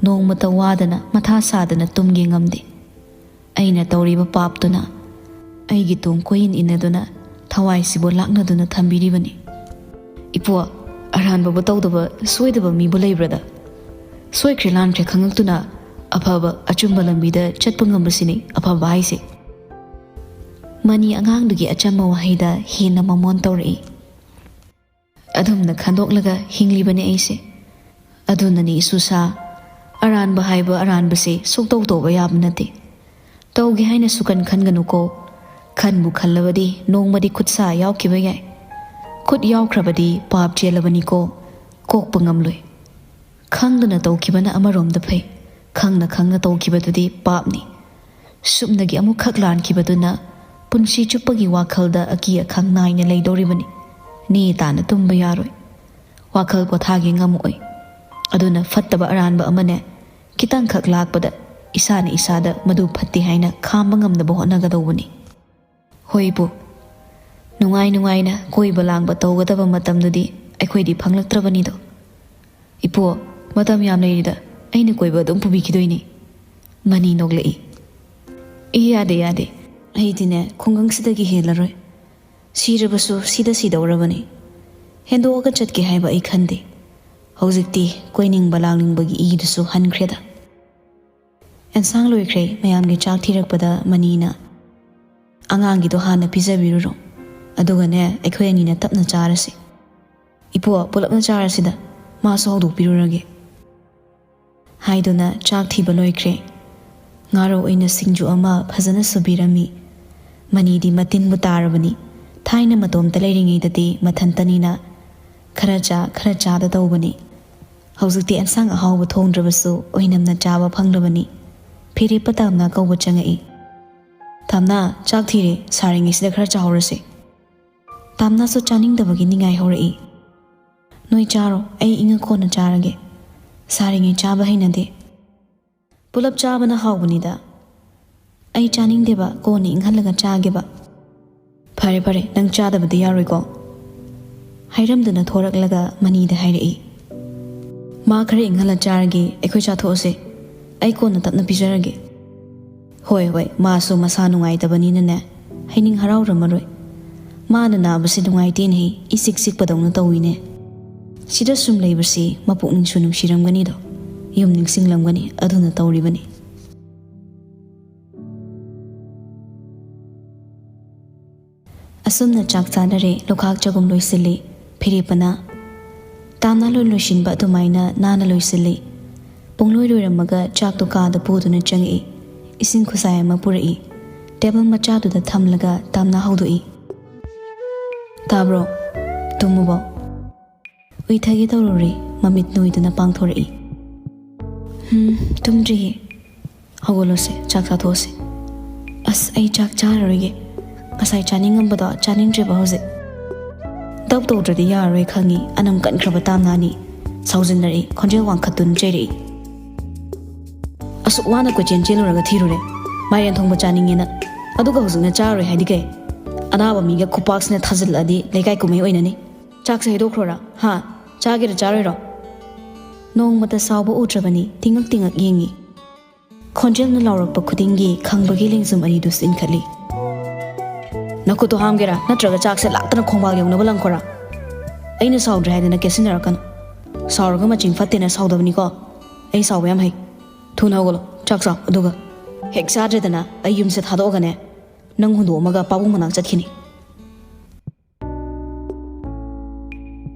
ꯅꯣꯡꯃꯇ ꯋꯥꯗꯅ ꯃꯊꯥ ꯁꯥꯗꯅ ꯇꯨꯝꯒꯦ ꯉꯝꯗꯦ꯫ ꯑꯩꯅ ꯇꯧꯔꯤꯕ ꯄꯥꯞꯇꯨꯅ ꯑꯩꯒꯤ ꯇꯨꯡ ꯀꯣꯏꯏꯟ ꯏꯟꯅꯗꯨꯅ ꯊꯋꯥꯏꯁꯤꯕꯨ ꯂꯥꯛꯅꯗꯨꯅ ꯊꯝꯕꯤꯔꯤꯕꯅꯤ꯫" "ꯏꯄꯨ, ꯑꯔꯥꯟꯕꯕꯨ ꯇꯧꯗꯕ ꯁꯣꯏꯗꯕ ꯃꯤꯕꯨ ꯂꯩꯕ꯭ꯔꯗ? ꯁꯣꯏꯈ꯭ꯔꯦ ꯂꯥꯟꯈ꯭ꯔꯦ ꯈꯪꯉꯛꯇꯨꯅ ꯑꯐꯕ ꯑꯆꯨꯝꯕ ꯂꯝꯕꯤꯗ ꯆꯠꯄ ꯉꯝꯕꯁꯤꯅꯤ ꯑꯐꯕ ꯍꯥꯏꯁꯦ꯫" ꯃꯅꯤ ꯑꯉꯥꯡꯗꯨꯒꯤ ꯑꯆꯝꯕ ꯋꯥꯍꯩꯗ ꯍꯦꯟꯅ ꯃꯃꯣꯟ ꯇꯧꯔꯛꯏ꯫ "ꯑꯗꯨꯝꯅ ꯈꯟꯗꯣꯛꯂꯒ ꯍꯤꯡꯂꯤꯕꯅꯤ ꯑꯩꯁꯦ꯫ ꯑꯗꯨꯅꯅꯤ ꯏꯁꯨꯁꯥ, ꯑꯔꯥꯟꯕ ꯍꯥꯏꯕ ꯑꯔꯥꯟꯕꯁꯦ ꯁꯨꯛꯇꯧ ꯇꯧꯕ ꯌꯥꯕ ꯅꯠꯇꯦ꯫ ꯇꯧꯒꯦ ꯍꯥꯏꯅ ꯁꯨꯀꯟ ꯈꯟꯒꯅꯨꯀꯣ꯫ ꯈꯟꯕꯨ ꯈꯜꯂꯕꯗꯤ ꯅꯣꯡꯃꯗꯤ ꯈꯨꯠꯁꯥ ꯌꯥꯎꯈꯤꯕ ꯌꯥꯏ꯫ ꯈꯨꯠ ꯌꯥꯎꯈ꯭ꯔꯕꯗꯤ ꯄꯥꯞ ꯆꯦꯜꯂꯕꯅꯤꯀꯣ, ꯀꯣꯛꯄ ꯉꯝꯂꯣꯏ꯫ ꯈꯪꯗꯅ ꯇꯧꯈꯤꯕꯅ ꯑꯃꯔꯣꯝꯗ ꯐꯩ, ꯈꯪꯅ ꯈꯪꯅ ꯇꯧꯈꯤꯕꯗꯨꯗꯤ ꯄꯥꯞꯅꯤ꯫ ꯁꯨꯞꯅꯒꯤ ꯑꯃꯨꯛꯈꯛ ꯂꯥꯟꯈꯤꯕꯗꯨꯅ ꯄꯨꯟꯁꯤ ꯆꯨꯞꯄꯒꯤ ꯋꯥꯈꯜꯗ ꯑꯀꯤ ꯑꯈꯪ ꯅꯥꯏꯅ ꯂꯩꯗꯧꯔꯤꯕꯅꯤ꯫ ꯅꯦ ꯇꯥꯅ ꯇꯨꯝꯕ ꯌꯥꯔꯣꯏ꯫ ꯋꯥꯈꯜ ꯄꯣꯊꯥꯒꯦ ꯉꯝꯃꯛꯑꯣꯏ꯫ ꯑꯗꯨꯅ ꯐꯠꯇꯕ ꯑꯔꯥꯟꯕ ꯑꯃꯅꯦ, ꯈꯤꯇꯪꯈꯛ ꯂꯥꯛꯄꯗ ꯏꯁꯥꯅ ꯏꯁꯥꯗ ꯃꯗꯨ ꯐꯠꯇꯦ ꯍꯥꯏꯅ ꯈꯥꯝꯕ ꯉꯝꯅꯕ ꯍꯣꯠꯅꯒꯗꯧꯕꯅꯤ꯫ ꯍꯣꯏ ꯏꯄꯨ, ꯅꯨꯡꯉꯥꯏ ꯅꯨꯡꯉꯥꯏꯅ ꯀꯣꯏꯕ ꯂꯥꯡꯕ ꯇꯧꯒꯗꯕ ꯃꯇꯝꯗꯨꯗꯤ ꯑꯩꯈꯣꯏꯗꯤ ꯐꯪꯂꯛꯇ꯭ꯔꯕꯅꯤꯗꯣ꯫ ꯏꯄꯨ, ꯃꯇꯝ ꯌꯥꯝ ꯂꯩꯔꯤꯗ, ꯑꯩꯅ ꯀꯣꯏꯕ ꯑꯗꯨꯝ ꯄꯨꯕꯤꯈꯤꯗꯣꯏꯅꯤ꯫ ꯃꯅꯤ ꯅꯣꯛꯂꯛꯏ꯫ ꯑꯦ, ꯌꯥꯗꯦ, ꯌꯥꯗꯦ, ꯑꯩꯗꯤꯅꯦ ꯈꯨꯡꯒꯪꯁꯤꯗꯒꯤ ꯍꯦꯜꯂꯔꯣꯏ꯫ ꯁꯤꯔꯕꯁꯨ ꯁꯤꯗ ꯁꯤꯗꯧꯔꯕꯅꯤ꯫ ꯍꯦꯟꯗꯣꯛꯑꯒ ꯆꯠꯀꯦ ꯍꯥꯏꯕ ꯑꯩ ꯈꯟꯗꯦ꯫ ꯍꯧꯖꯤꯛꯇꯤ ꯀꯣꯏꯅꯤꯡꯕ ꯂꯥꯡꯅꯤꯡꯕꯒꯤ ꯏꯗꯨꯁꯨ ꯍꯟꯈ꯭ꯔꯦꯗ꯫ ꯑꯦꯟꯁꯥꯡ ꯂꯣꯏꯈ꯭ꯔꯦ꯫ ꯃꯌꯥꯝꯒꯤ ꯆꯥꯛ ꯊꯤꯔꯛꯄꯗ ꯃꯅꯤꯅ, "ꯑꯉꯥꯡꯒꯤꯗꯣ ꯍꯥꯟꯅ ꯄꯤꯖꯕꯤꯔꯨꯔꯣ, ꯑꯗꯨꯒꯅꯦ ꯑꯩꯈꯣꯏ ꯑꯅꯤꯅ ꯇꯞꯅ ꯆꯥꯔꯁꯤ꯫ ꯏꯄꯨ, ꯄꯨꯂꯞꯅ ꯆꯥꯔꯁꯤꯗ, ꯃꯥꯁꯨ ꯍꯧꯗꯣꯛꯄꯤꯔꯨꯔꯒꯦ" ꯍꯥꯏꯗꯨꯅ ꯆꯥꯛ ꯊꯤꯕ ꯂꯣꯏꯈ꯭ꯔꯦ꯫ ꯉꯥꯔꯧ ꯑꯣꯏꯅ ꯁꯤꯡꯖꯨ ꯑꯃ ꯐꯖꯅ ꯁꯨꯕꯤꯔꯝꯃꯤ꯫ ꯃꯅꯤꯗꯤ ꯃꯇꯤꯟꯕꯨ ꯇꯥꯔꯕꯅꯤ꯫ ꯊꯥꯏꯅ ꯃꯇꯣꯝꯇ ꯂꯩꯔꯤꯉꯩꯗꯗꯤ ꯃꯊꯟꯇꯅꯤꯅ ꯈꯔ ꯆꯥ, ꯈꯔ ꯆꯥꯗ ꯇꯧꯕꯅꯤ꯫ ꯍꯧꯖꯤꯛꯇꯤ ꯑꯦꯟꯁꯥꯡ ꯑꯍꯥꯎꯕ ꯊꯣꯡꯗ꯭ꯔꯕꯁꯨ ꯑꯣꯏꯅꯝꯅ ꯆꯥꯕ ꯐꯪꯂꯕꯅꯤ꯫ ꯐꯤꯔꯦꯞꯄ ꯇꯥꯝꯅ ꯀꯧꯕ ꯆꯪꯉꯛꯏ꯫ "ꯇꯥꯝꯅ, ꯆꯥꯛ ꯊꯤꯔꯦ, ꯁꯥꯔꯤꯉꯩꯁꯤꯗ ꯈꯔ ꯆꯥꯍꯧꯔꯁꯤ"꯫ ꯇꯥꯝꯅꯁꯨ ꯆꯥꯅꯤꯡꯗꯕꯒꯤ ꯅꯤꯡꯉꯥꯏ ꯍꯧꯔꯛꯏ꯫ "ꯅꯣꯏ ꯆꯥꯔꯣ, ꯑꯩ ꯏꯪꯉ ꯀꯣꯟꯅ ꯆꯥꯔꯒꯦ꯫ ꯁꯥꯔꯤꯉꯩ ꯆꯥꯕ ꯍꯩꯅꯗꯦ"꯫ "ꯄꯨꯂꯞ ꯆꯥꯕꯅ ꯍꯥꯎꯕꯅꯤꯗ"꯫ "ꯑꯩ ꯆꯥꯅꯤꯡꯗꯦꯕ, ꯀꯣꯟꯅ ꯏꯪꯍꯜꯂꯒ ꯆꯥꯒꯦꯕ"꯫ "ꯐꯔꯦ ꯐꯔꯦ, ꯅꯪ ꯆꯥꯗꯕꯗꯤ ꯌꯥꯔꯣꯏꯀꯣ"꯫ ꯍꯥꯏꯔꯝꯗꯨꯅ ꯊꯣꯔꯛꯂꯒ ꯃꯅꯤꯗ ꯍꯥꯏꯔꯛꯏ꯫ "ꯃꯥ ꯈꯔ ꯏꯪꯍꯜꯂ ꯆꯥꯔꯒꯦ, ꯑꯩꯈꯣꯏ ꯆꯥꯊꯣꯛꯑꯁꯦ꯫ ꯑꯩ ꯀꯣꯟꯅ ꯇꯞꯅ ꯄꯤꯖꯔꯒꯦ"꯫ "ꯍꯣꯏ ꯍꯣꯏ, ꯃꯥꯁꯨ ꯃꯁꯥ ꯅꯨꯡꯉꯥꯏꯇꯕꯅꯤꯅꯅꯦ, ꯍꯩꯅꯤꯡ ꯍꯔꯥꯎꯔꯝꯃꯔꯣꯏ꯫ ꯃꯥꯅ ꯅꯥꯕꯁꯤ ꯅꯨꯡꯉꯥꯏꯇꯦꯅꯦꯍꯦ, ꯏꯆꯤꯛ ꯆꯤꯛꯄꯗꯧꯅ ꯇꯧꯏꯅꯦ꯫ ꯁꯤꯗ ꯁꯨꯝ ꯂꯩꯕꯁꯤ ꯃꯄꯨꯛꯅꯤꯡꯁꯨ ꯅꯨꯡꯁꯤꯔꯝꯒꯅꯤꯗꯣ, ꯌꯨꯝ ꯅꯤꯡꯁꯤꯡꯂꯝꯒꯅꯤ, ꯑꯗꯨꯅ ꯇꯧꯔꯤꯕꯅꯤ"꯫ ꯑꯁꯨꯝꯅ ꯆꯥꯛ ꯆꯥꯅꯔꯦ꯫ ꯂꯨꯈꯥꯛ ꯆꯒꯨꯝ ꯂꯣꯏꯁꯤꯜꯂꯤ꯫ ꯐꯤꯔꯦꯞꯄꯅ ꯇꯥꯝꯅ ꯂꯣꯏ ꯂꯣꯏꯁꯤꯟꯕ ꯑꯗꯨꯃꯥꯏꯅ ꯅꯥꯟꯅ ꯂꯣꯏꯁꯤꯜꯂꯤ꯫ ꯄꯨꯡꯂꯣꯏ ꯂꯣꯏꯔꯝꯃꯒ ꯆꯥꯛꯇꯨ ꯀꯥꯗ ꯄꯨꯗꯨꯅ ꯆꯪꯉꯛꯏ꯫ ꯏꯁꯤꯡ ꯈꯨꯖꯥꯏ ꯑꯃ ꯄꯨꯔꯛꯏ꯫ ꯇꯦꯕꯜ ꯃꯆꯥꯗꯨꯗ ꯊꯝꯂꯒ ꯇꯥꯝꯅ ꯍꯧꯗꯣꯛꯏ꯫ "ꯇꯥꯕ꯭ꯔꯣ? ꯇꯨꯝꯃꯨꯕꯣ?" ꯎꯏꯊꯒꯦ ꯇꯧꯔꯨꯔꯦ꯫ ꯃꯃꯤꯠ ꯅꯣꯏꯗꯨꯅ ꯄꯥꯡꯊꯣꯔꯛꯏ꯫ ꯎꯝ, ꯇꯨꯝꯗ꯭ꯔꯤꯌꯦ꯫ ꯍꯧꯒꯠꯂꯣꯁꯦ, ꯆꯥꯛ ꯆꯥꯊꯣꯛꯑꯁꯦ꯫ ꯑꯁ, ꯑꯩ ꯆꯥꯛ ꯆꯥꯔꯔꯣꯏꯒꯦ꯫ ꯉꯁꯥꯏ ꯆꯥꯅꯤꯡꯉꯝꯕꯗꯣ ꯆꯥꯅꯤꯡꯗ꯭ꯔꯦꯕ ꯍꯧꯖꯤꯛ꯫ ꯗꯞ ꯇꯧꯗ꯭ꯔꯗꯤ ꯌꯥꯔꯔꯣꯏ ꯈꯪꯉꯤ, ꯑꯅꯝ ꯀꯟꯈ꯭ꯔꯕ ꯇꯥꯝꯅꯥꯅꯤ꯫ ꯁꯥꯎꯖꯤꯟꯅꯔꯛꯏ, ꯈꯣꯟꯖꯦꯜ ꯋꯥꯡꯈꯠꯇꯨꯅ ꯆꯩꯔꯛꯏ꯫ ꯑꯁꯨꯛ ꯋꯥꯅ ꯀꯣꯏꯆꯦꯟ ꯆꯦꯜꯂꯨꯔꯒ ꯊꯤꯔꯨꯔꯦ, ꯃꯥꯏꯔꯦꯟ ꯊꯣꯡꯕ ꯆꯥꯅꯤꯡꯉꯦꯅ꯫ ꯑꯗꯨꯒ ꯍꯧꯖꯤꯛꯅ ꯆꯥꯔꯔꯣꯏ ꯍꯥꯏꯗꯤ ꯀꯩ? ꯑꯅꯥꯕ ꯃꯤꯒ ꯈꯨꯄꯥꯛꯁꯤꯅ ꯊꯥꯖꯤꯜꯂꯛꯑꯗꯤ ꯂꯩꯀꯥꯏ ꯀꯨꯝꯍꯩ ꯑꯣꯏꯅꯅꯤ꯫ ꯆꯥꯛꯁꯦ ꯍꯩꯗꯣꯛꯈ꯭ꯔꯣꯔꯥ? ꯍꯥ? ꯆꯥꯒꯦꯔꯥ ꯆꯥꯔꯣꯏꯔꯣ? ꯅꯣꯡꯃꯇ ꯁꯥꯎꯕ ꯎꯗ꯭ꯔꯕꯅꯤ, ꯇꯤꯡꯉꯛ ꯇꯤꯡꯉꯛ ꯌꯦꯡꯉꯤ꯫ ꯈꯣꯟꯖꯦꯜꯅ ꯂꯥꯎꯔꯛꯄ ꯈꯨꯗꯤꯡꯒꯤ ꯈꯪꯕꯒꯤ ꯂꯦꯡꯖꯨꯝ ꯑꯅꯤꯗꯨ ꯆꯤꯟꯈꯠꯂꯤ꯫ ꯅꯈꯨꯠꯇꯣ ꯍꯥꯝꯒꯦꯔꯥ, ꯅꯠꯇ꯭ꯔꯒ ꯆꯥꯛꯁꯦ ꯂꯥꯛꯇꯅ ꯈꯣꯡꯕꯥꯜ ꯌꯧꯅꯕ ꯂꯪꯈꯣꯔꯥ? ꯑꯩꯅ ꯁꯥꯎꯗ꯭ꯔꯦ ꯍꯥꯏꯗꯅ ꯀꯦꯠꯁꯤꯟꯅꯔꯛꯀꯅꯨ꯫ ꯁꯥꯎꯔꯒ ꯃꯆꯤꯡ ꯐꯠꯇꯦꯅ ꯁꯥꯎꯗꯕꯅꯤꯀꯣ꯫ ꯑꯩ ꯁꯥꯎꯕ ꯌꯥꯝ ꯍꯩ꯫ ꯊꯨꯅ ꯍꯧꯒꯠꯂꯣ, ꯆꯥꯛ ꯆꯥꯎ, ꯑꯗꯨꯒ ꯍꯦꯛ ꯆꯥꯗ꯭ꯔꯦꯗꯅ ꯑꯩ ꯌꯨꯝꯁꯦ ꯊꯥꯗꯣꯛꯑꯒꯅꯦ, ꯅꯪ ꯍꯨꯟꯗꯣꯛꯑꯝꯃꯒ ꯄꯥꯕꯨꯡ ꯃꯅꯥꯛ ꯆꯠꯈꯤꯅꯤ꯫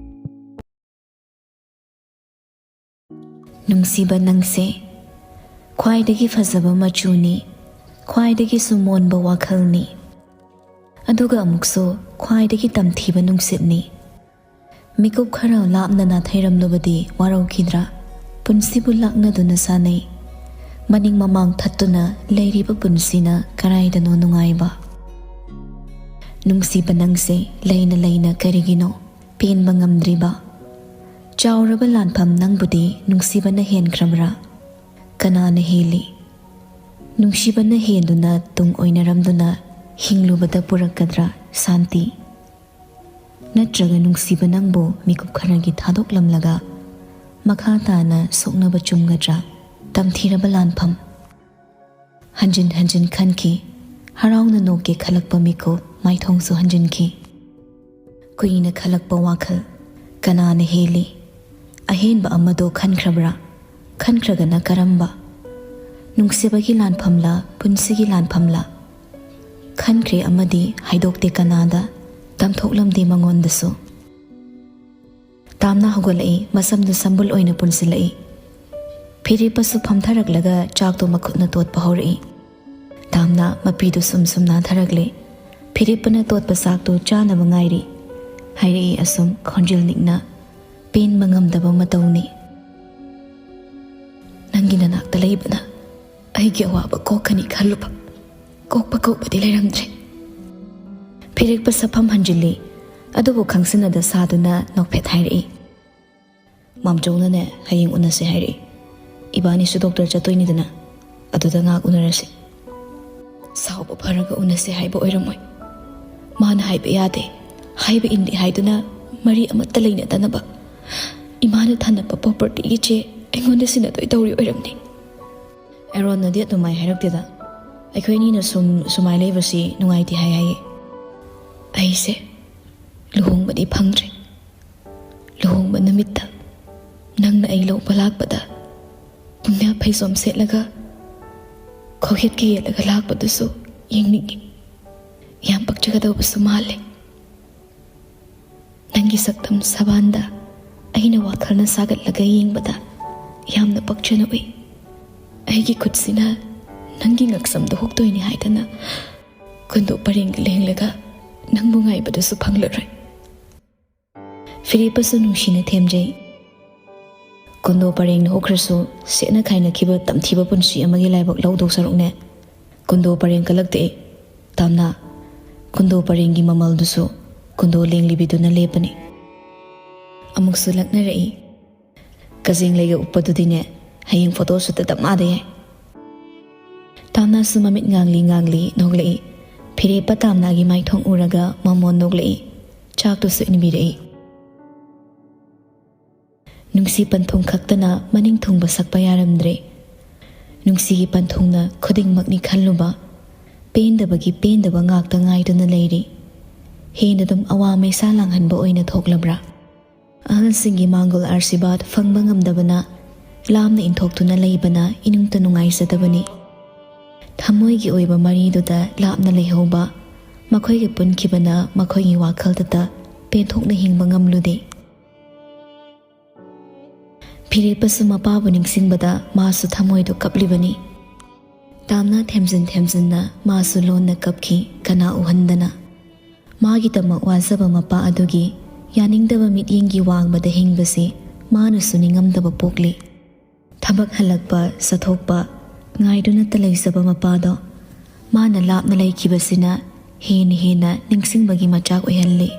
ꯅꯨꯡꯁꯤꯕ ꯅꯪꯁꯦ ꯈ꯭ꯋꯥꯏꯗꯒꯤ ꯐꯖꯕ ꯃꯆꯨꯅꯤ, ꯈ꯭ꯋꯥꯏꯗꯒꯤꯁꯨ ꯃꯣꯟꯕ ꯋꯥꯈꯜꯅꯤ, ꯑꯗꯨꯒ ꯑꯃꯨꯛꯁꯨ ꯈ꯭ꯋꯥꯏꯗꯒꯤ ꯇꯝꯊꯤꯕ ꯅꯨꯡꯁꯤꯠꯅꯤ꯫ ꯃꯤꯀꯨꯞ ꯈꯔ ꯂꯥꯞꯅ ꯅꯥꯊꯩꯔꯝꯂꯨꯕꯗꯤ ꯋꯥꯔꯧꯈꯤꯗ꯭ꯔꯥ? ꯄꯨꯟꯁꯤꯕꯨ ꯂꯥꯛꯅꯗꯨꯅ ꯁꯥꯟꯅꯩ, ꯃꯅꯤꯡ ꯃꯃꯥꯡ ꯊꯠꯇꯨꯅ ꯂꯩꯔꯤꯕ ꯄꯨꯟꯁꯤꯅ ꯀꯔꯥꯏꯗꯅꯣ ꯅꯨꯡꯉꯥꯏꯕ꯫ ꯅꯨꯡꯁꯤꯕ ꯅꯪꯁꯦ ꯂꯩꯅ ꯂꯩꯅ ꯀꯔꯤꯒꯤꯅꯣ ꯄꯦꯟꯕ ꯉꯝꯗ꯭ꯔꯤꯕ? ꯆꯥꯎꯔꯕ ꯂꯥꯟꯐꯝ ꯅꯪꯕꯨꯗꯤ ꯅꯨꯡꯁꯤꯕꯅ ꯍꯦꯟꯈ꯭ꯔꯕ꯭ꯔꯥ? ꯀꯅꯥꯅ ꯍꯦꯜꯂꯤ? ꯅꯨꯡꯁꯤꯕꯅ ꯍꯦꯟꯗꯨꯅ ꯇꯨꯡ ꯑꯣꯏꯅꯔꯝꯗꯨꯅ ꯍꯤꯡꯂꯨꯕꯗ ꯄꯨꯔꯛꯀꯗ꯭ꯔꯥ ꯁꯥꯟꯇꯤ? ꯅꯠꯇ꯭ꯔꯒ ꯅꯨꯡꯁꯤꯕ ꯅꯪꯕꯨ ꯃꯤꯀꯨꯞ ꯈꯔꯒꯤ ꯊꯥꯗꯣꯛꯂꯝꯂꯒ ꯃꯈꯥ ꯇꯥꯅ ꯁꯣꯛꯅꯕ ꯆꯨꯝꯒꯗ꯭ꯔꯥ? ꯇꯝꯊꯤꯔꯕ ꯂꯥꯟꯐꯝ꯫ ꯍꯟꯖꯤꯟ ꯍꯟꯖꯤꯟ ꯈꯟꯈꯤ꯫ ꯍꯔꯥꯎꯅ ꯅꯣꯛꯀꯦ ꯈꯜꯂꯛꯄ ꯃꯤꯀꯨꯞ, ꯃꯥꯏꯊꯣꯡꯁꯨ ꯍꯟꯖꯤꯟꯈꯤ꯫ ꯀꯨꯏꯅ ꯈꯜꯂꯛꯄ ꯋꯥꯈꯜ, ꯀꯅꯥꯅ ꯍꯦꯜꯂꯤ? ꯑꯍꯦꯟꯕ ꯑꯃꯗꯣ ꯈꯟꯈ꯭ꯔꯕ꯭ꯔꯥ? ꯈꯟꯈ꯭ꯔꯒꯅ ꯀꯔꯝꯕ? ꯅꯨꯡꯁꯤꯕꯒꯤ ꯂꯥꯟꯐꯝꯂꯥ, ꯄꯨꯟꯁꯤꯒꯤ ꯂꯥꯟꯐꯝꯂꯥ? ꯈꯟꯈ꯭ꯔꯦ ꯑꯃꯗꯤ ꯍꯥꯏꯗꯣꯛꯇꯦ ꯀꯅꯥꯗ, ꯇꯝꯊꯣꯛꯂꯝꯗꯦ ꯃꯉꯣꯟꯗꯁꯨ꯫ ꯇꯥꯝꯅ ꯍꯧꯒꯠꯂꯛꯏ, ꯃꯁꯝꯗꯨ ꯁꯝꯕꯨꯜ ꯑꯣꯏꯅ ꯄꯨꯟꯁꯤꯜꯂꯛꯏ꯫ ꯐꯤꯔꯦꯞꯄꯁꯨ ꯐꯝꯊꯔꯛꯂꯒ ꯆꯥꯛꯇꯨ ꯃꯈꯨꯠꯅ ꯇꯣꯠꯄ ꯍꯧꯔꯛꯏ꯫ ꯇꯥꯝꯅ ꯃꯄꯤꯗꯨ ꯁꯨꯝ ꯁꯨꯝ ꯅꯥꯟꯊꯔꯛꯂꯦ꯫ ꯐꯤꯔꯦꯞꯄꯅ ꯇꯣꯠꯄ ꯆꯥꯛꯇꯨ ꯆꯥꯅꯕ ꯉꯥꯏꯔꯤ꯫ ꯍꯥꯏꯔꯛꯏ ꯑꯁꯨꯝ ꯈꯣꯟꯖꯦꯜ ꯅꯤꯛꯅ꯫ ꯄꯦꯟꯕ ꯉꯝꯗꯕ ꯃꯇꯧꯅꯤ꯫ ꯅꯪꯒꯤ ꯅꯅꯥꯛꯇ ꯂꯩꯕꯅ ꯑꯩꯒꯤ ꯑꯋꯥꯕ ꯀꯣꯛꯀꯅꯤ ꯈꯜꯂꯨꯕ꯫ ꯀꯣꯛꯄ ꯀꯧꯕꯗꯤ ꯂꯩꯔꯝꯗ꯭ꯔꯦ꯫ ꯐꯤꯔꯦꯞꯄ ꯁꯛꯐꯝ ꯍꯟꯖꯤꯜꯂꯤ, ꯑꯗꯨꯕꯨ ꯈꯪꯁꯤꯟꯅꯗ ꯁꯥꯗꯨꯅ ꯅꯣꯛꯐꯦꯠ ꯍꯥꯏꯔꯛꯏ꯫ "ꯃꯥꯝꯆꯧꯅꯅꯦ ꯍꯌꯦꯡ ꯎꯅꯁꯦ ꯍꯥꯏꯔꯛꯏ꯫ ꯏꯕꯥꯅꯤꯁꯨ ꯗꯣꯛꯇꯔ ꯆꯠꯇꯣꯏꯅꯤꯗꯅ, ꯑꯗꯨꯗ ꯉꯥꯏꯍꯥꯛ ꯎꯅꯔꯁꯤ꯫" "ꯁꯥꯎꯕ ꯐꯔꯒ ꯎꯅꯁꯦ ꯍꯥꯏꯕ ꯑꯣꯏꯔꯝꯃꯣꯏ꯫ ꯃꯥꯅ ꯍꯥꯏꯕ ꯌꯥꯗꯦ, ꯍꯥꯏꯕ ꯏꯟꯗꯦ ꯍꯥꯏꯗꯨꯅ ꯃꯔꯤ ꯑꯃꯠꯇ ꯂꯩꯅꯗꯅꯕ ꯏꯃꯥꯅ ꯊꯥꯅꯕ ꯄ꯭ꯔꯣꯄꯔꯇꯤꯒꯤ ꯆꯦ ꯑꯩꯉꯣꯟꯗ ꯁꯤꯟꯅꯗꯣꯏ ꯇꯧꯔꯤ ꯑꯣꯏꯔꯝꯅꯤ꯫" "ꯑꯦꯔꯣꯟꯅꯗꯤ ꯑꯗꯨꯃꯥꯏ ꯍꯥꯏꯔꯛꯇꯦꯗ꯫ ꯑꯩꯈꯣꯏ ꯑꯅꯤꯅ ꯁꯨꯝ ꯁꯨꯃꯥꯏ ꯂꯩꯕꯁꯤ ꯅꯨꯡꯉꯥꯏꯇꯦ ꯍꯥꯏ ꯍꯥꯏꯌꯦ꯫" "ꯑꯩꯁꯦ ꯂꯨꯍꯣꯡꯕꯗꯤ ꯐꯪꯗ꯭ꯔꯦ꯫ ꯂꯨꯍꯣꯡꯕ ꯅꯨꯃꯤꯠꯇ ꯅꯪꯅ ꯑꯩ ꯂꯧꯕ ꯂꯥꯛꯄꯗ ꯄꯨꯡꯌꯥ ꯐꯩꯖꯣꯝ ꯁꯦꯠꯂꯒ ꯈꯣꯛꯍꯦꯠꯀ ꯌꯦꯠꯂꯒ ꯂꯥꯛꯄꯗꯨꯁꯨ ꯌꯦꯡꯅꯤꯡꯉꯤ꯫ ꯌꯥꯝ ꯄꯛꯆꯒꯗꯧꯕꯁꯨ ꯃꯥꯜꯂꯦ꯫ ꯅꯪꯒꯤ ꯁꯛꯇꯝ ꯁꯕꯥꯟꯗ ꯑꯩꯅ ꯋꯥꯈꯜꯅ ꯁꯥꯒꯠꯂꯒ ꯌꯦꯡꯕꯗ ꯌꯥꯝꯅ ꯄꯛꯆꯅ ꯎꯏ꯫ ꯑꯩꯒꯤ ꯈꯨꯠꯁꯤꯅ ꯅꯪꯒꯤ ꯉꯛꯁꯝꯗ ꯍꯨꯛꯇꯣꯏꯅꯤ ꯍꯥꯏꯗꯅ ꯀꯨꯟꯗꯣ ꯄꯔꯦꯡꯗ ꯂꯦꯡꯂꯒ ꯅꯪꯕꯨ ꯉꯥꯏꯕꯗꯁꯨ ꯐꯪꯂꯔꯣꯏ꯫" ꯐꯤꯔꯦꯞꯄꯁꯨ ꯅꯨꯡꯁꯤꯅ ꯊꯦꯝꯖꯩ꯫ "ꯀꯨꯟꯗꯣ ꯄꯔꯦꯡꯅ ꯍꯨꯛꯈ꯭ꯔꯁꯨ ꯁꯦꯠꯅ ꯈꯥꯏꯅꯈꯤꯕ ꯇꯝꯊꯤꯕ ꯄꯨꯟꯁꯤ ꯑꯃꯒꯤ ꯂꯥꯏꯕꯛ ꯂꯧꯗꯧ ꯁꯔꯨꯛꯅꯦ꯫" ꯀꯨꯟꯗꯣ ꯄꯔꯦꯡ ꯀꯜꯂꯛꯇꯦ꯫ ꯇꯥꯝꯅꯥ, ꯀꯨꯟꯗꯣ ꯄꯔꯦꯡꯒꯤ ꯃꯃꯜꯗꯨꯁꯨ ꯀꯨꯟꯗꯣ ꯂꯦꯡꯂꯤꯕꯤꯗꯨꯅ ꯂꯦꯞꯄꯅꯤ꯫ ꯑꯃꯨꯛꯁꯨ ꯂꯛꯅꯔꯛꯏ꯫ "ꯀꯖꯦꯡ ꯂꯩꯒ ꯎꯞꯄꯗꯨꯗꯤꯅꯦ, ꯍꯌꯦꯡ ꯐꯣꯇꯣ ꯁꯨꯠꯇ ꯗꯞ ꯃꯥꯗ ꯌꯥꯏ꯫" ꯇꯥꯝꯅꯥꯁꯨ ꯃꯃꯤꯠ ꯉꯥꯡꯂꯤ ꯉꯥꯡꯂꯤ ꯅꯣꯛꯂꯛꯏ꯫ ꯐꯤꯔꯦꯞꯄ ꯇꯥꯝꯅꯥꯒꯤ ꯃꯥꯏꯊꯣꯡ ꯎꯔꯒ ꯃꯃꯣꯟ ꯅꯣꯛꯂꯛꯏ꯫ ꯆꯥꯛꯇꯨꯁꯨ ꯏꯟꯕꯤꯔꯛꯏ꯫ ꯅꯨꯡꯁꯤ ꯄꯟꯊꯨꯡ ꯈꯛꯇꯅ ꯃꯅꯤꯡ ꯊꯨꯡꯕ ꯁꯛꯄ ꯌꯥꯔꯝꯗ꯭ꯔꯦ꯫ ꯅꯨꯡꯁꯤꯒꯤ ꯄꯟꯊꯨꯡꯅ ꯈꯨꯗꯤꯡꯃꯛꯅꯤ ꯈꯜꯂꯨꯕ, ꯄꯦꯟꯗꯕꯒꯤ ꯄꯦꯟꯗꯕ ꯉꯥꯛꯇ ꯉꯥꯏꯗꯨꯅ ꯂꯩꯔꯤ꯫ ꯍꯦꯟꯅ ꯑꯗꯨꯝ ꯑꯋꯥ ꯃꯩꯁꯥ ꯂꯥꯡꯍꯟꯕ ꯑꯣꯏꯅ ꯊꯣꯛꯂꯕ꯭ꯔꯥ? ꯑꯍꯜꯁꯤꯡꯒꯤ ꯃꯥꯡꯒꯣꯜ ꯑꯥꯔꯁꯤꯕꯥꯗ ꯐꯪꯕ ꯉꯝꯗꯕꯅ ꯂꯥꯞꯅ ꯏꯟꯊꯣꯛꯇꯨꯅ ꯂꯩꯕꯅ ꯏꯅꯨꯡꯇ ꯅꯨꯡꯉꯥꯏꯖꯗꯕꯅꯤ꯫ ꯊꯃꯣꯏꯒꯤ ꯑꯣꯏꯕ ꯃꯔꯤꯗꯨꯗ ꯂꯥꯞꯅ ꯂꯩꯍꯧꯕ, ꯃꯈꯣꯏꯒ ꯄꯨꯟꯈꯤꯕꯅ ꯃꯈꯣꯏꯒꯤ ꯋꯥꯈꯜꯗꯇ ꯄꯦꯟꯊꯣꯛꯅ ꯍꯤꯡꯕ ꯉꯝꯂꯨꯗꯦ꯫ ꯐꯤꯔꯦꯞꯄꯁꯨ ꯃꯄꯥꯕꯨ ꯅꯤꯡꯁꯤꯡꯕꯗ ꯃꯥꯁꯨ ꯊꯃꯣꯏꯗꯨ ꯀꯞꯂꯤꯕꯅꯤ꯫ ꯇꯥꯝꯅ ꯊꯦꯝꯖꯤꯟ ꯊꯦꯝꯖꯤꯟꯅ ꯃꯥꯁꯨ ꯂꯣꯟꯅ ꯀꯞꯈꯤ, ꯀꯅꯥ ꯎꯍꯟꯗꯅ꯫ ꯃꯥꯒꯤꯗꯃꯛ ꯋꯥꯖꯕ ꯃꯄꯥ ꯑꯗꯨꯒꯤ ꯌꯥꯅꯤꯡꯗꯕ ꯃꯤꯠꯌꯦꯡꯒꯤ ꯋꯥꯡꯃꯗ ꯍꯤꯡꯕꯁꯤ ꯃꯥꯅꯁꯨ ꯅꯤꯡꯉꯝꯗꯕ ꯄꯣꯛꯂꯤ꯫ ꯊꯕꯛ ꯍꯜꯂꯛꯄ, ꯆꯠꯊꯣꯛꯄ ꯉꯥꯏꯗꯨꯅꯇ ꯂꯩꯖꯕ ꯃꯄꯥꯗꯣ ꯃꯥꯅ ꯂꯥꯞꯅ ꯂꯩꯈꯤꯕꯁꯤꯅ ꯍꯦꯟꯅ ꯍꯦꯟꯅ ꯅꯤꯡꯁꯤꯡꯕꯒꯤ ꯃꯆꯥꯛ ꯑꯣꯏꯍꯜꯂꯤ꯫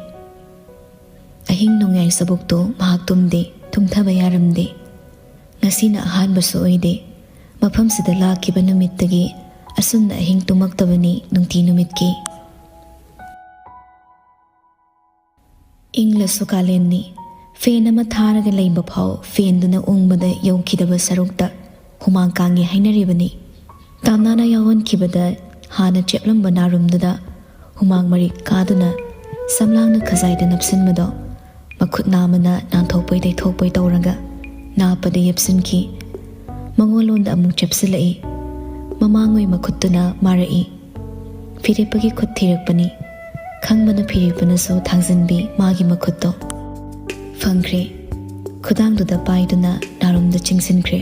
ꯑꯍꯤꯡ ꯅꯣꯡꯌꯥꯏ ꯆꯕꯨꯛꯇꯨ ꯃꯍꯥꯛ ꯇꯨꯝꯗꯦ, ꯇꯨꯝꯊꯕ ꯌꯥꯔꯝꯗꯦ꯫ ꯉꯁꯤꯅ ꯑꯍꯥꯟꯕꯁꯨ ꯑꯣꯏꯗꯦ꯫ ꯃꯐꯝꯁꯤꯗ ꯂꯥꯛꯈꯤꯕ ꯅꯨꯃꯤꯠꯇꯒꯤ ꯑꯁꯨꯝꯅ ꯑꯍꯤꯡ ꯇꯨꯝꯃꯛꯇꯕꯅꯤ ꯅꯨꯡꯇꯤ ꯅꯨꯃꯤꯠꯀꯤ꯫ ꯏꯪꯂꯁꯨ ꯀꯥꯂꯦꯟꯅꯤ꯫ ꯐꯦꯟ ꯑꯃ ꯊꯥꯔꯒ ꯂꯩꯕ ꯐꯥꯎ ꯐꯦꯟꯗꯨꯅ ꯎꯪꯕꯗ ꯌꯧꯈꯤꯗꯕ ꯁꯔꯨꯛꯇ ꯍꯨꯃꯥꯡ ꯀꯥꯡꯉꯤ ꯍꯥꯏꯅꯔꯤꯕꯅꯤ꯫ ꯇꯥꯝꯅꯥꯅ ꯌꯥꯎꯍꯟꯈꯤꯕꯗ ꯍꯥꯟꯅ ꯆꯦꯞꯂꯝꯕ ꯅꯥꯔꯨꯝꯗꯨꯗ ꯍꯨꯃꯥꯡ ꯃꯔꯤꯛ ꯀꯥꯗꯨꯅ ꯁꯝꯂꯥꯡꯅ ꯈꯖꯥꯏꯗ ꯅꯞꯁꯤꯟꯕꯗꯣ ꯃꯈꯨꯠ ꯅꯥꯝꯃꯅ ꯅꯥꯟꯊꯣꯛꯄꯣꯏ ꯇꯩꯊꯣꯛꯄꯣꯏ ꯇꯧꯔꯒ ꯅꯥꯞꯄꯗ ꯌꯦꯞꯁꯤꯟꯈꯤ꯫ ꯃꯉꯣꯟꯂꯣꯝꯗ ꯑꯃꯨꯛ ꯆꯦꯞꯁꯤꯜꯂꯛꯏ꯫ ꯃꯃꯥꯡꯉꯣꯏ ꯃꯈꯨꯠꯇꯨꯅ ꯃꯥꯔꯛꯏ꯫ ꯐꯤꯔꯦꯞꯄꯒꯤ ꯈꯨꯠ ꯊꯤꯔꯛꯄꯅꯤ꯫ ꯈꯪꯕꯅ ꯐꯤꯔꯦꯞꯄꯅꯁꯨ ꯊꯥꯡꯖꯤꯟꯕꯤ ꯃꯥꯒꯤ ꯃꯈꯨꯠꯇꯣ꯫ ꯐꯪꯈ꯭ꯔꯦ꯫ ꯈꯨꯗꯥꯡꯗꯨꯗ ꯄꯥꯏꯗꯨꯅ ꯅꯥꯔꯨꯝꯗ ꯆꯤꯡꯁꯤꯟꯈ꯭ꯔꯦ꯫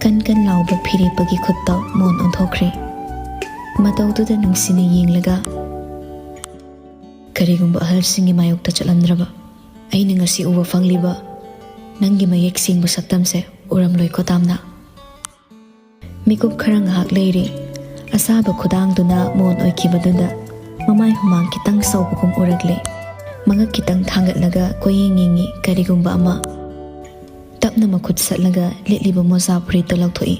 ꯀꯟ ꯀꯟ ꯂꯥꯎꯕ ꯐꯤꯔꯦꯞꯄꯒꯤ ꯈꯨꯠꯇꯣ ꯃꯣꯟ ꯑꯣꯟꯊꯣꯛꯈ꯭ꯔꯦ꯫ ꯃꯇꯧꯗꯨꯗ ꯅꯨꯡꯁꯤꯅ ꯌꯦꯡꯂꯒ, "ꯀꯔꯤꯒꯨꯝꯕ ꯑꯍꯜꯁꯤꯡꯒꯤ ꯃꯥꯌꯣꯛꯇ ꯆꯠꯂꯝꯗ꯭ꯔꯕ ꯑꯩꯅ ꯉꯁꯤ ꯎꯕ ꯐꯪꯂꯤꯕ ꯅꯪꯒꯤ ꯃꯌꯦꯛ ꯁꯦꯡꯕ ꯁꯛꯇꯝꯁꯦ ꯎꯔꯝꯂꯣꯏꯀꯣ ꯇꯥꯝꯅ?" ꯃꯤꯀꯨꯞ ꯈꯔ ꯉꯥꯏꯍꯥꯛ ꯂꯩꯔꯤ꯫ ꯑꯁꯥꯕ ꯈꯨꯗꯥꯡꯗꯨꯅ ꯃꯣꯟ ꯑꯣꯏꯈꯤꯕꯗꯨꯗ ꯃꯃꯥꯏ ꯍꯨꯃꯥꯡ ꯈꯤꯇꯪ ꯁꯧꯕꯒꯨꯝ ꯎꯔꯛꯂꯦ꯫ ꯃꯉꯛ ꯈꯤꯇꯪ ꯊꯥꯡꯒꯠꯂꯒ ꯀꯣꯏꯌꯦꯡ ꯌꯦꯡꯉꯤ ꯀꯔꯤꯒꯨꯝꯕ ꯑꯃ꯫ ꯇꯞꯅ ꯃꯈꯨꯠ ꯁꯠꯂꯒ ꯂꯤꯠꯂꯤꯕ ꯃꯣꯖꯥ ꯐꯨꯔꯤꯠꯇꯨ ꯂꯧꯊꯣꯛꯏ꯫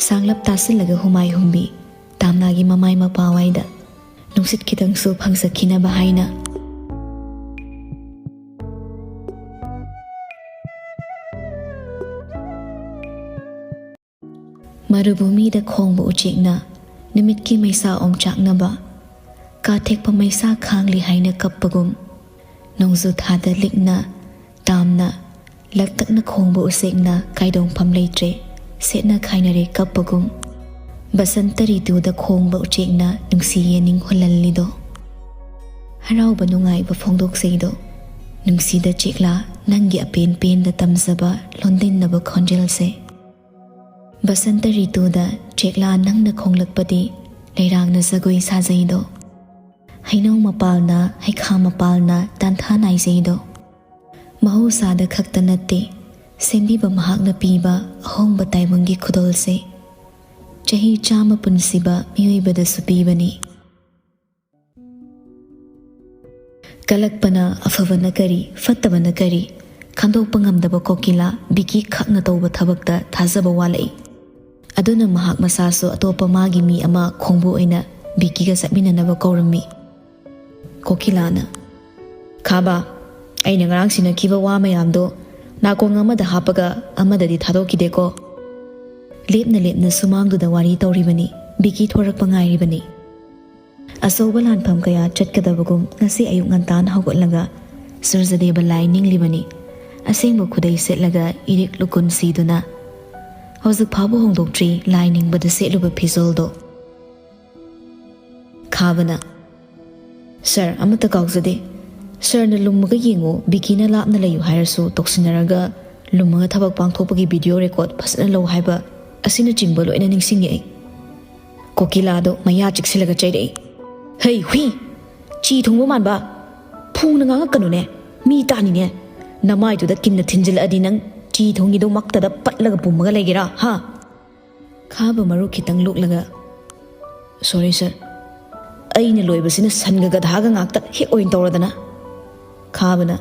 ꯁꯥꯡꯂꯞ ꯇꯥꯁꯤꯜꯂꯒ ꯍꯨꯃꯥꯏ ꯍꯨꯝꯕꯤ ꯇꯥꯝꯅꯥꯒꯤ ꯃꯃꯥꯏ ꯃꯄꯥꯋꯥꯏꯗ꯫ ꯅꯨꯡꯁꯤꯠ ꯈꯤꯇꯪꯁꯨ ꯐꯪꯖꯈꯤꯅꯕ ꯍꯥꯏꯅ꯫ ꯃꯔꯨꯚꯨꯃꯤꯗ ꯈꯣꯡꯕ ꯎꯆꯦꯛꯅ ꯅꯨꯃꯤꯠꯀꯤ ꯃꯩꯁꯥ ꯑꯣꯝꯆꯥꯛꯅꯕ, ꯀꯥꯊꯦꯛꯄ ꯃꯩꯁꯥ ꯈꯥꯡꯂꯤ ꯍꯥꯏꯅ ꯀꯞꯄꯒꯨꯝ, ꯅꯣꯡꯖꯨ ꯊꯥꯗ ꯂꯤꯛꯅ, ꯇꯥꯝꯅ, ꯂꯛꯇꯛꯅ ꯈꯣꯡꯕ ꯎꯆꯦꯛꯅ ꯀꯥꯏꯗꯣꯡꯐꯝ ꯂꯩꯇ꯭ꯔꯦ, ꯁꯦꯠꯅ ꯈꯥꯏꯅꯔꯦ ꯀꯞꯄꯒꯨꯝ, ꯕꯁꯟꯇ ꯔꯤꯇꯨꯗ ꯈꯣꯡꯕ ꯎꯆꯦꯛꯅ ꯅꯨꯡꯁꯤ ꯌꯦꯅꯤꯡ ꯍꯨꯜꯍꯜꯂꯤꯗꯣ꯫ ꯍꯔꯥꯎꯕ ꯅꯨꯡꯉꯥꯏꯕ ꯐꯣꯡꯗꯣꯛꯆꯩꯗꯣ꯫ ꯅꯨꯡꯁꯤꯗ ꯆꯦꯛꯂꯥ ꯅꯪꯒꯤ ꯑꯄꯦꯟ ꯄꯦꯟꯗ ꯇꯝꯖꯕ ꯂꯣꯟꯗꯤꯟꯅꯕ ꯈꯣꯟꯖꯦꯜꯁꯦ꯫ ꯕꯁꯟꯇ ꯔꯤꯇꯨꯗ ꯆꯦꯛꯂꯥ ꯅꯪꯅ ꯈꯣꯡꯂꯛꯄꯗꯤ ꯂꯩꯔꯥꯡꯅ ꯖꯒꯣꯏ ꯁꯥꯖꯩꯗꯣ꯫ ꯍꯩꯅꯧ ꯃꯄꯥꯜꯅ, ꯍꯩꯈꯥ ꯃꯄꯥꯜꯅ ꯇꯥꯟꯊꯥ ꯅꯥꯏꯖꯩꯗꯣ꯫ ꯃꯍꯧꯁꯥꯗ ꯈꯛꯇ ꯅꯠꯇꯦ, ꯁꯦꯝꯕꯤꯕ ꯃꯍꯥꯛꯅ ꯄꯤꯕ ꯑꯍꯣꯡꯕ ꯇꯥꯏꯕꯪꯒꯤ ꯈꯨꯗꯣꯜꯁꯦ ꯆꯍꯤ ꯆꯥꯝꯃ ꯄꯨꯟꯁꯤꯕ ꯃꯤꯑꯣꯏꯕꯗꯁꯨ ꯄꯤꯕꯅꯤ꯫ ꯀꯂꯛꯄꯅ ꯑꯐꯕꯅ ꯀꯔꯤ, ꯐꯠꯇꯕꯅ ꯀꯔꯤ ꯈꯟꯗꯣꯛꯄ ꯉꯝꯗꯕ ꯀꯣꯀꯤꯂꯥ ꯕꯤꯀꯤ ꯈꯛꯅ ꯇꯧꯕ ꯊꯕꯛꯇ ꯊꯥꯖꯕ ꯋꯥꯠꯂꯛꯏ꯫ ꯑꯗꯨꯅ ꯃꯍꯥꯛ ꯃꯁꯥꯁꯨ ꯑꯇꯣꯞꯄ ꯃꯥꯒꯤ ꯃꯤ ꯑꯃ ꯈꯣꯡꯕꯨ ꯑꯣꯏꯅ ꯕꯤꯀꯤꯒ ꯆꯠꯃꯤꯟꯅꯅꯕ ꯀꯧꯔꯝꯃꯤ꯫ ꯀꯣꯀꯤꯂꯥꯅ, "ꯈꯥꯕ, ꯑꯩꯅ ꯉꯔꯥꯡ ꯁꯤꯟꯅꯈꯤꯕ ꯋꯥ ꯃꯌꯥꯝꯗꯣ ꯅꯥꯀꯣꯡ ꯑꯃꯗ ꯍꯥꯞꯄꯒ ꯑꯃꯗꯗꯤ ꯊꯥꯗꯣꯛꯈꯤꯗꯦꯀꯣ?" ꯂꯦꯞꯅ ꯂꯦꯞꯅ ꯁꯨꯃꯥꯡꯗꯨꯗ ꯋꯥꯔꯤ ꯇꯧꯔꯤꯕꯅꯤ꯫ ꯕꯤꯀꯤ ꯊꯣꯔꯛꯄ ꯉꯥꯏꯔꯤꯕꯅꯤ꯫ ꯑꯆꯧꯕ ꯂꯥꯟꯐꯝ ꯀꯌꯥ ꯆꯠꯀꯗꯕꯒꯨꯝ ꯉꯁꯤ ꯑꯌꯨꯛ ꯉꯟꯇꯥꯅ ꯍꯧꯒꯠꯂꯒ ꯁꯨꯔꯖꯗꯦꯕ ꯂꯥꯏ ꯅꯤꯡꯂꯤꯕꯅꯤ꯫ ꯑꯁꯦꯡꯕ ꯈꯨꯗꯩ ꯁꯦꯠꯂꯒ ꯏꯔꯤꯛ ꯂꯨꯀꯨꯟ ꯁꯤꯗꯨꯅ ꯍꯧꯖꯤꯛ ꯐꯥꯎꯕ ꯍꯣꯡꯗꯣꯛꯇ꯭ꯔꯤ ꯂꯥꯏ ꯅꯤꯡꯕꯗ ꯁꯦꯠꯂꯨꯕ ꯐꯤꯖꯣꯜꯗꯣ꯫ ꯈꯥꯕꯅ, "ꯁꯥꯔ, ꯑꯃꯠꯇ ꯀꯥꯎꯖꯗꯦ꯫ ꯁꯥꯔꯅ ꯂꯨꯝꯃꯒ ꯌꯦꯡꯉꯨ, ꯕꯤꯀꯤꯅ ꯂꯥꯞꯅ ꯂꯩꯌꯨ ꯍꯥꯏꯔꯁꯨ ꯇꯧꯁꯤꯟꯅꯔꯒ ꯂꯨꯝꯃꯒ ꯊꯕꯛ ꯄꯥꯡꯊꯣꯛꯄꯒꯤ ꯚꯤꯗꯤꯑꯣ ꯔꯦꯀꯣꯔꯗ ꯐꯖꯅ ꯂꯧ ꯍꯥꯏꯕ ꯑꯁꯤꯅꯆꯤꯡꯕ ꯂꯣꯏꯅ ꯅꯤꯡꯁꯤꯡꯉꯛꯏ꯫" ꯀꯣꯀꯤꯂꯥꯗꯣ ꯃꯌꯥ ꯆꯤꯛꯁꯤꯜꯂꯒ ꯆꯩꯔꯛꯏ, "ꯍꯩ ꯍꯨꯏ! ꯆꯤ ꯊꯨꯡꯕ ꯃꯥꯟꯕ! ꯐꯨꯅ ꯉꯥꯡꯉꯛꯀꯅꯨꯅꯦ, ꯃꯤ ꯇꯥꯅꯤꯅꯦ꯫ ꯅꯃꯥꯏꯗꯨꯗ ꯀꯤꯟꯅ ꯊꯤꯟꯖꯤꯜꯂꯛꯑꯗꯤ ꯅꯪ ꯆꯤ ꯊꯨꯡꯉꯤꯗꯣ ꯃꯛꯇꯗ ꯄꯠꯂꯒ ꯄꯨꯝꯃꯒ ꯂꯩꯒꯦꯔꯥ, ꯍꯥ?" ꯈꯥꯕ ꯃꯔꯨ ꯈꯤꯇꯪ ꯂꯣꯛꯂꯒ, "ꯁꯣꯔꯤ ꯁꯥꯔ, ꯑꯩꯅ ꯂꯣꯏꯕꯁꯤꯅ ꯁꯟꯒ ꯒꯙꯥꯒ ꯉꯥꯛꯇ ꯍꯦꯛ ꯑꯣꯏꯅ ꯇꯧꯔꯗꯅ꯫" ꯈꯥꯕꯅ,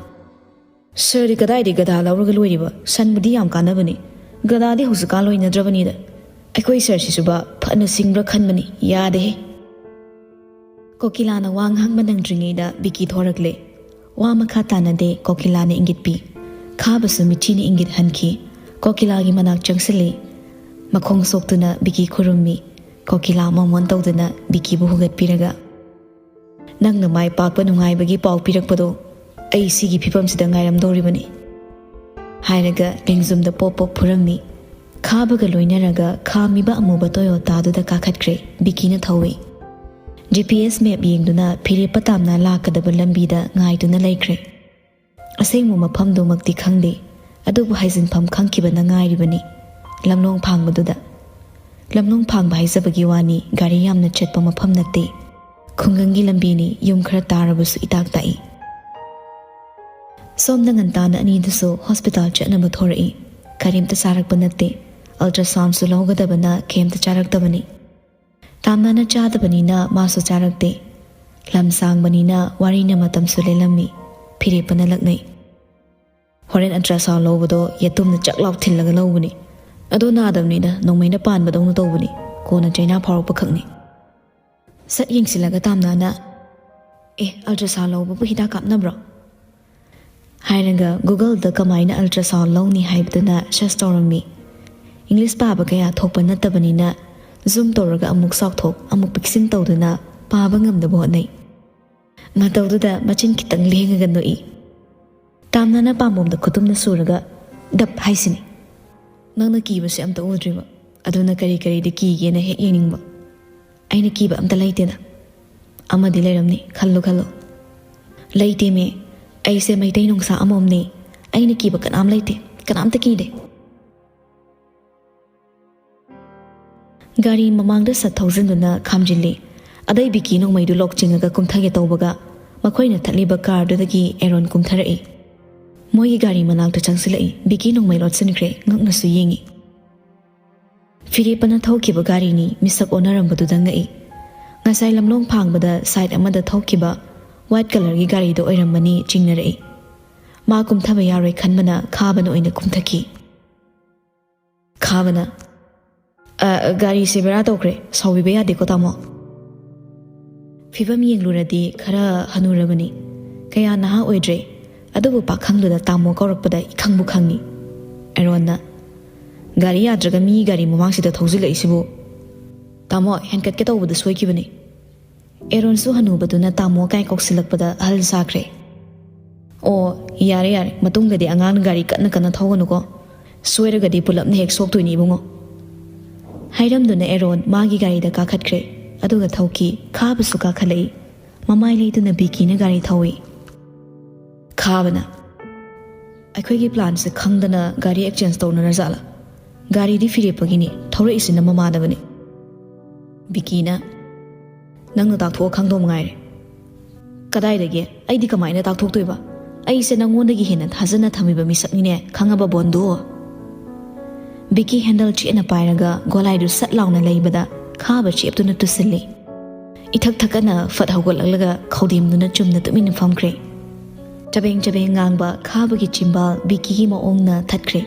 "ꯁꯥꯔꯗꯤ ꯀꯗꯥꯏꯗꯒꯤ ꯒꯙꯥ ꯂꯧꯔꯒ ꯂꯣꯏꯔꯤꯕ? ꯁꯟꯕꯨꯗꯤ ꯌꯥꯝ ꯀꯥꯟꯅꯕꯅꯤ, ꯒꯙꯥꯗꯤ ꯍꯧꯖꯤꯛꯀꯥꯟ ꯂꯣꯏꯅꯗ꯭ꯔꯕꯅꯤꯗ꯫ ꯑꯩꯈꯣꯏ ꯁꯥꯔꯁꯤꯁꯨꯕ ꯐꯅ ꯁꯤꯡꯕ꯭ꯔꯥ ꯈꯟꯕꯅꯤ, ꯌꯥꯗꯦꯍꯦ꯫" ꯀꯣꯀꯤꯂꯥꯅ ꯋꯥ ꯉꯥꯡꯕ ꯅꯪꯗ꯭ꯔꯤꯉꯩꯗ ꯕꯤꯀꯤ ꯊꯣꯔꯛꯂꯦ꯫ ꯋꯥ ꯃꯈꯥ ꯇꯥꯅꯗꯦ ꯀꯣꯀꯤꯂꯥꯅ ꯏꯪꯒꯤꯠ ꯄꯤ꯫ ꯈꯥꯕꯁꯨ ꯃꯤꯊꯤꯅ ꯏꯪꯒꯤꯠ ꯍꯟꯈꯤ꯫ ꯀꯣꯀꯤꯂꯥꯒꯤ ꯃꯅꯥꯛ ꯆꯪꯁꯤꯜꯂꯤ꯫ ꯃꯈꯣꯡ ꯁꯣꯛꯇꯨꯅ ꯕꯤꯀꯤ ꯈꯨꯔꯨꯝꯃꯤ꯫ ꯀꯣꯀꯤꯂꯥ ꯃꯣꯃꯣꯟ ꯇꯧꯗꯨꯅ ꯕꯤꯀꯤꯕꯨ ꯍꯨꯒꯠꯄꯤꯔꯒ, "ꯅꯪꯅ ꯃꯥꯏ ꯄꯥꯛꯄ ꯅꯨꯡꯉꯥꯏꯕꯒꯤ ꯄꯥꯎ ꯄꯤꯔꯛꯄꯗꯣ ꯑꯩ ꯁꯤꯒꯤ ꯐꯤꯕꯝꯁꯤꯗ ꯉꯥꯏꯔꯝꯗꯧꯔꯤꯕꯅꯤ," ꯍꯥꯏꯔꯒ ꯂꯦꯡꯖꯨꯝꯗ ꯄꯣꯞ ꯄꯣꯞ ꯐꯨꯔꯝꯃꯤ꯫ ꯈꯥꯕꯒ ꯂꯣꯏꯅꯔꯒ ꯈꯥꯝꯃꯤꯕ ꯑꯃꯨꯕ ꯇꯣꯌꯣꯇꯥꯗꯨꯗ ꯀꯥꯈꯠꯈ꯭ꯔꯦ꯫ ꯕꯤꯀꯤꯅ ꯊꯧꯏ꯫ ꯖꯤ ꯄꯤ ꯑꯦꯁ ꯃꯦꯞ ꯌꯦꯡꯗꯨꯅ ꯐꯤꯔꯦꯞꯄ ꯇꯥꯝꯅ ꯂꯥꯛꯀꯗꯕ ꯂꯝꯕꯤꯗ ꯉꯥꯏꯗꯨꯅ ꯂꯩꯈ꯭ꯔꯦ꯫ ꯑꯁꯦꯡꯕ ꯃꯐꯝꯗꯨꯃꯛꯇꯤ ꯈꯪꯗꯦ, ꯑꯗꯨꯕꯨ ꯍꯥꯏꯖꯤꯟꯐꯝ ꯈꯪꯈꯤꯕꯅ ꯉꯥꯏꯔꯤꯕꯅꯤ꯫ ꯂꯝꯂꯣꯡ ꯐꯥꯡꯕꯗꯨꯗ꯫ ꯂꯝꯂꯣꯡ ꯐꯥꯡꯕ ꯍꯥꯏꯖꯕꯒꯤ ꯋꯥꯅꯤ, ꯒꯥꯔꯤ ꯌꯥꯝꯅ ꯆꯠꯄ ꯃꯐꯝ ꯅꯠꯇꯦ꯫ ꯈꯨꯡꯒꯪꯒꯤ ꯂꯝꯕꯤꯅꯤ, ꯌꯨꯝ ꯈꯔ ꯇꯥꯔꯕꯁꯨ ꯏꯇꯥꯛ ꯇꯥꯛꯏ꯫ ꯁꯣꯝꯗ ꯉꯟꯇꯥꯅ ꯑꯅꯤꯗꯨꯁꯨ ꯍꯣꯁꯄꯤꯇꯥꯜ ꯆꯠꯅꯕ ꯊꯣꯔꯛꯏ꯫ ꯀꯔꯤꯝꯇ ꯆꯥꯔꯛꯄ ꯅꯠꯇꯦ꯫ ꯑꯜꯇ꯭ꯔꯥꯁꯥꯎꯟꯁꯨ ꯂꯧꯒꯗꯕꯅ ꯀꯩꯝꯇ ꯆꯥꯔꯛꯇꯕꯅꯤ꯫ ꯇꯥꯝꯅꯥꯅ ꯆꯥꯗꯕꯅꯤꯅ ꯃꯥꯁꯨ ꯆꯥꯔꯛꯇꯦ꯫ ꯂꯝ ꯁꯥꯡꯕꯅꯤꯅ ꯋꯥꯔꯤꯅ ꯃꯇꯝꯁꯨ ꯂꯦꯜꯂꯝꯃꯤ꯫ ꯐꯤꯔꯦꯞꯄꯅ ꯂꯛꯅꯩ꯫ "ꯍꯣꯔꯦꯟ ꯑꯜꯇ꯭ꯔꯥꯁꯥꯎꯟ ꯂꯧꯕꯗꯣ ꯌꯦꯇꯨꯝꯅ ꯆꯥꯛ ꯂꯥꯎ ꯊꯤꯜꯂꯒ ꯂꯧꯕꯅꯤ꯫ ꯑꯗꯣ ꯅꯥꯗꯕꯅꯤꯗ, ꯅꯣꯡꯃꯩꯅ ꯄꯥꯟꯕꯗꯧꯅ ꯇꯧꯕꯅꯤ꯫ ꯀꯣꯟꯅ ꯆꯩꯅꯥ ꯐꯥꯎꯔꯛꯄ ꯈꯛꯅꯤ"꯫ ꯁꯠ ꯌꯦꯡꯁꯤꯜꯂꯒ ꯇꯥꯝꯅꯥꯅ, "ꯑꯦ, ꯑꯜꯇ꯭ꯔꯥꯁꯥꯎꯟ ꯂꯧꯕꯕꯨ ꯍꯤꯗꯥꯛ ꯀꯥꯞꯅꯕ꯭ꯔꯣ?" ꯍꯥꯏꯔꯒ ꯒꯨꯒꯜꯗ ꯀꯃꯥꯏꯅ ꯑꯜꯇ꯭ꯔꯥꯁꯥꯎꯟ ꯂꯧꯅꯤ ꯍꯥꯏꯕꯗꯨꯅ ꯁꯔꯆ ꯇꯧꯔꯝꯃꯤ꯫ ꯏꯪꯂꯤꯁ ꯄꯥꯕ ꯀꯌꯥ ꯊꯣꯛꯄ ꯅꯠꯇꯕꯅꯤꯅ ꯖꯨꯝ ꯇꯧꯔꯒ ꯑꯃꯨꯛ ꯆꯥꯎꯊꯣꯛ, ꯑꯃꯨꯛ ꯄꯤꯛꯁꯤꯟ ꯇꯧꯗꯨꯅ ꯄꯥꯕ ꯉꯝꯅꯕ ꯍꯣꯠꯅꯩ꯫ ꯃꯇꯧꯗꯨꯗ ꯃꯆꯤꯟ ꯈꯤꯇꯪ ꯂꯦꯡꯉꯒ ꯅꯣꯛꯏ꯫ ꯇꯥꯝꯅꯥꯅ ꯄꯥꯝꯕꯣꯝꯗ ꯈꯨꯇꯨꯝꯅ ꯁꯨꯔꯒ, "ꯗꯞ ꯍꯥꯏꯁꯤꯅꯤ꯫ ꯅꯪꯅ ꯀꯤꯕꯁꯦ ꯑꯝꯇ ꯎꯗ꯭ꯔꯤꯕ, ꯑꯗꯨꯅ ꯀꯔꯤ ꯀꯔꯤꯗꯤ ꯀꯤꯒꯦꯅ ꯍꯦꯛ ꯌꯦꯡꯅꯤꯡꯕ꯫ ꯑꯩꯅ ꯀꯤꯕ ꯑꯝꯇ ꯂꯩꯇꯦꯗ꯫ ꯑꯃꯗꯤ ꯂꯩꯔꯝꯅꯤ, ꯈꯜꯂꯨ ꯈꯜꯂꯨ"꯫ "ꯂꯩꯇꯦꯃꯤ, ꯑꯩꯁꯦ ꯃꯩꯇꯩ ꯅꯣꯡꯁꯥ ꯑꯃꯃꯝꯅꯤ꯫ ꯑꯩꯅ ꯀꯤꯕ ꯀꯅꯥꯝ ꯂꯩꯇꯦ, ꯀꯅꯥꯝꯇ ꯀꯤꯗꯦ"꯫ ꯒꯥꯔꯤ ꯃꯃꯥꯡꯗ ꯁꯠ ꯊꯧꯖꯤꯟꯗꯨꯅ ꯈꯥꯝꯖꯤꯜꯂꯤ꯫ ꯑꯗꯩ ꯕꯤꯀꯤ ꯅꯣꯡꯃꯩꯗꯨ ꯂꯣꯛ ꯆꯤꯡꯉꯒ ꯀꯨꯝꯊꯒꯦ ꯇꯧꯕꯒ, ꯃꯈꯣꯏꯅ ꯊꯠꯂꯤꯕ ꯀꯥꯔꯗꯨꯗꯒꯤ ꯑꯦꯔꯣꯟ ꯀꯨꯝꯊꯔꯛꯏ꯫ ꯃꯣꯏꯒꯤ ꯒꯥꯔꯤ ꯃꯅꯥꯛꯇ ꯆꯪꯁꯤꯜꯂꯛꯏ꯫ ꯕꯤꯀꯤ ꯅꯣꯡꯃꯩ ꯂꯣꯠꯁꯤꯟꯈ꯭ꯔꯦ, ꯉꯛꯅꯁꯨ ꯌꯦꯡꯉꯤ꯫ ꯐꯤꯔꯦꯞꯄꯅ ꯊꯧꯈꯤꯕ ꯒꯥꯔꯤꯅꯤ꯫ ꯃꯤꯁꯛ ꯑꯣꯟꯅꯔꯝꯕꯗꯨꯗ ꯉꯛꯏ꯫ ꯉꯁꯥꯏ ꯂꯝꯂꯣꯡ ꯐꯥꯡꯕꯗ ꯁꯥꯏꯠ ꯑꯃꯗ ꯊꯧꯈꯤꯕ ꯋꯥꯏꯠ ꯀꯂꯔꯒꯤ ꯒꯥꯔꯤꯗꯣ ꯑꯣꯏꯔꯝꯃꯅꯤ ꯆꯤꯡꯅꯔꯛꯏ꯫ ꯃꯥ ꯀꯨꯝꯊꯕ ꯌꯥꯔꯣꯏ ꯈꯟꯕꯅ ꯈꯥꯕꯅ ꯑꯣꯏꯅ ꯀꯨꯝꯊꯈꯤ꯫ ꯈꯥꯕꯅ, "ꯑ, ꯒꯥꯔꯤꯁꯦ ꯕꯦꯔꯥ ꯇꯧꯈ꯭ꯔꯦ, ꯁꯥꯎꯕꯤꯕ ꯌꯥꯗꯦꯀꯣ ꯇꯥꯃꯣ"꯫ ꯐꯤꯕꯝ ꯌꯦꯡꯂꯨꯔꯗꯤ ꯈꯔ ꯍꯅꯨꯔꯕꯅꯤ, ꯀꯌꯥ ꯅꯍꯥ ꯑꯣꯏꯗ꯭ꯔꯦ꯫ ꯑꯗꯨꯕꯨ ꯄꯥꯈꯪꯗꯨꯗ ꯇꯥꯃꯣ ꯀꯧꯔꯛꯄꯗ ꯏꯈꯪꯕꯨ ꯈꯪꯉꯤ꯫ ꯑꯦꯔꯣꯟꯅ, "ꯒꯥꯔꯤ ꯌꯥꯗ꯭ꯔꯒ ꯃꯤ ꯒꯥꯔꯤ ꯃꯃꯥꯡꯁꯤꯗ ꯊꯧꯖꯤꯜꯂꯛꯏꯁꯤꯕꯨ"꯫ "ꯇꯥꯃꯣ, ꯍꯦꯟꯀꯠꯀꯦ ꯇꯧꯕꯗ ꯁꯣꯏꯈꯤꯕꯅꯤ"꯫ ꯑꯦꯔꯣꯟꯁꯨ ꯍꯅꯨꯕꯗꯨꯅ ꯇꯥꯃꯣ ꯀꯥꯏ ꯀꯧꯁꯤꯜꯂꯛꯄꯗ ꯑꯍꯜ ꯁꯥꯈ꯭ꯔꯦ꯫ "ꯑꯣ, ꯌꯥꯔꯦ ꯌꯥꯔꯦ, ꯃꯇꯨꯡꯗꯗꯤ ꯑꯉꯥꯡꯅ ꯒꯥꯔꯤ ꯀꯟꯅ ꯀꯟꯅ ꯊꯧꯒꯅꯨꯀꯣ꯫ ꯁꯣꯏꯔꯒꯗꯤ ꯄꯨꯂꯞꯅ ꯍꯦꯛ ꯁꯣꯛꯇꯣꯏꯅꯤ ꯏꯕꯨꯡꯉꯣ"꯫ ꯍꯥꯏꯔꯝꯗꯨꯅ ꯑꯦꯔꯣꯟ ꯃꯥꯒꯤ ꯒꯥꯔꯤꯗ ꯀꯥꯈꯠꯈ꯭ꯔꯦ꯫ ꯑꯗꯨꯒ ꯊꯧꯈꯤ꯫ ꯈꯥꯕꯁꯨ ꯀꯥꯈꯠꯂꯛꯏ꯫ ꯃꯃꯥꯏ ꯂꯩꯗꯨꯅ ꯕꯤꯀꯤꯅ ꯒꯥꯔꯤ ꯊꯧꯏ꯫ ꯈꯥꯕꯅ, "ꯑꯩꯈꯣꯏꯒꯤ ꯄ꯭ꯂꯥꯟꯁꯦ ꯈꯪꯗꯅ ꯒꯥꯔꯤ ꯑꯦꯛꯆꯦꯟꯖ ꯇꯧꯅꯔ ꯖꯥꯠꯂꯥ? ꯒꯥꯔꯤꯗꯤ ꯐꯤꯔꯦꯞꯄꯒꯤꯅꯤ, ꯊꯧꯔꯛꯏꯁꯤꯅ ꯃꯃꯥꯟꯅꯕꯅꯤ"꯫ ꯕꯤꯀꯤꯅ, "ꯅꯪꯅ ꯇꯥꯛꯊꯣꯛꯑ ꯈꯪꯗꯧ ꯃꯉꯥꯏꯔꯦ"꯫ "ꯀꯗꯥꯏꯗꯒꯤ? ꯑꯩꯗꯤ ꯀꯃꯥꯏꯅ ꯇꯥꯛꯊꯣꯛꯇꯣꯏꯕ? ꯑꯩꯁꯦ ꯅꯪꯉꯣꯟꯗꯒꯤ ꯍꯦꯟꯅ ꯊꯥꯖꯅ ꯊꯝꯃꯤꯕ ꯃꯤꯁꯛꯅꯤꯅꯦ, ꯈꯪꯉꯕ ꯕꯣꯟꯗꯨ? ꯕꯤꯀꯤ ꯍꯦꯟꯗꯜ ꯆꯦꯠꯅ ꯄꯥꯏꯔꯒ ꯒꯣꯂꯥꯏꯗꯨ ꯁꯠ ꯂꯥꯎꯅ ꯂꯩꯕꯗ ꯈꯥꯕ ꯆꯦꯞꯇꯨꯅ ꯇꯨꯁꯤꯜꯂꯤ꯫ ꯏꯊꯛ ꯊꯛꯀꯠꯅ ꯐꯠ ꯍꯧꯒꯠꯂꯛꯂꯒ ꯈꯧꯗꯦꯝꯗꯨꯅ ꯆꯨꯝꯅ ꯇꯨꯃꯤꯟꯅ ꯐꯝꯈ꯭ꯔꯦ꯫ ꯆꯕꯦꯡ ꯆꯕꯦꯡ ꯉꯥꯡꯕ ꯈꯥꯕꯒꯤ ꯆꯤꯝꯕꯥꯜ ꯕꯤꯀꯤꯒꯤ ꯃꯑꯣꯡꯅ ꯊꯠꯈ꯭ꯔꯦ꯫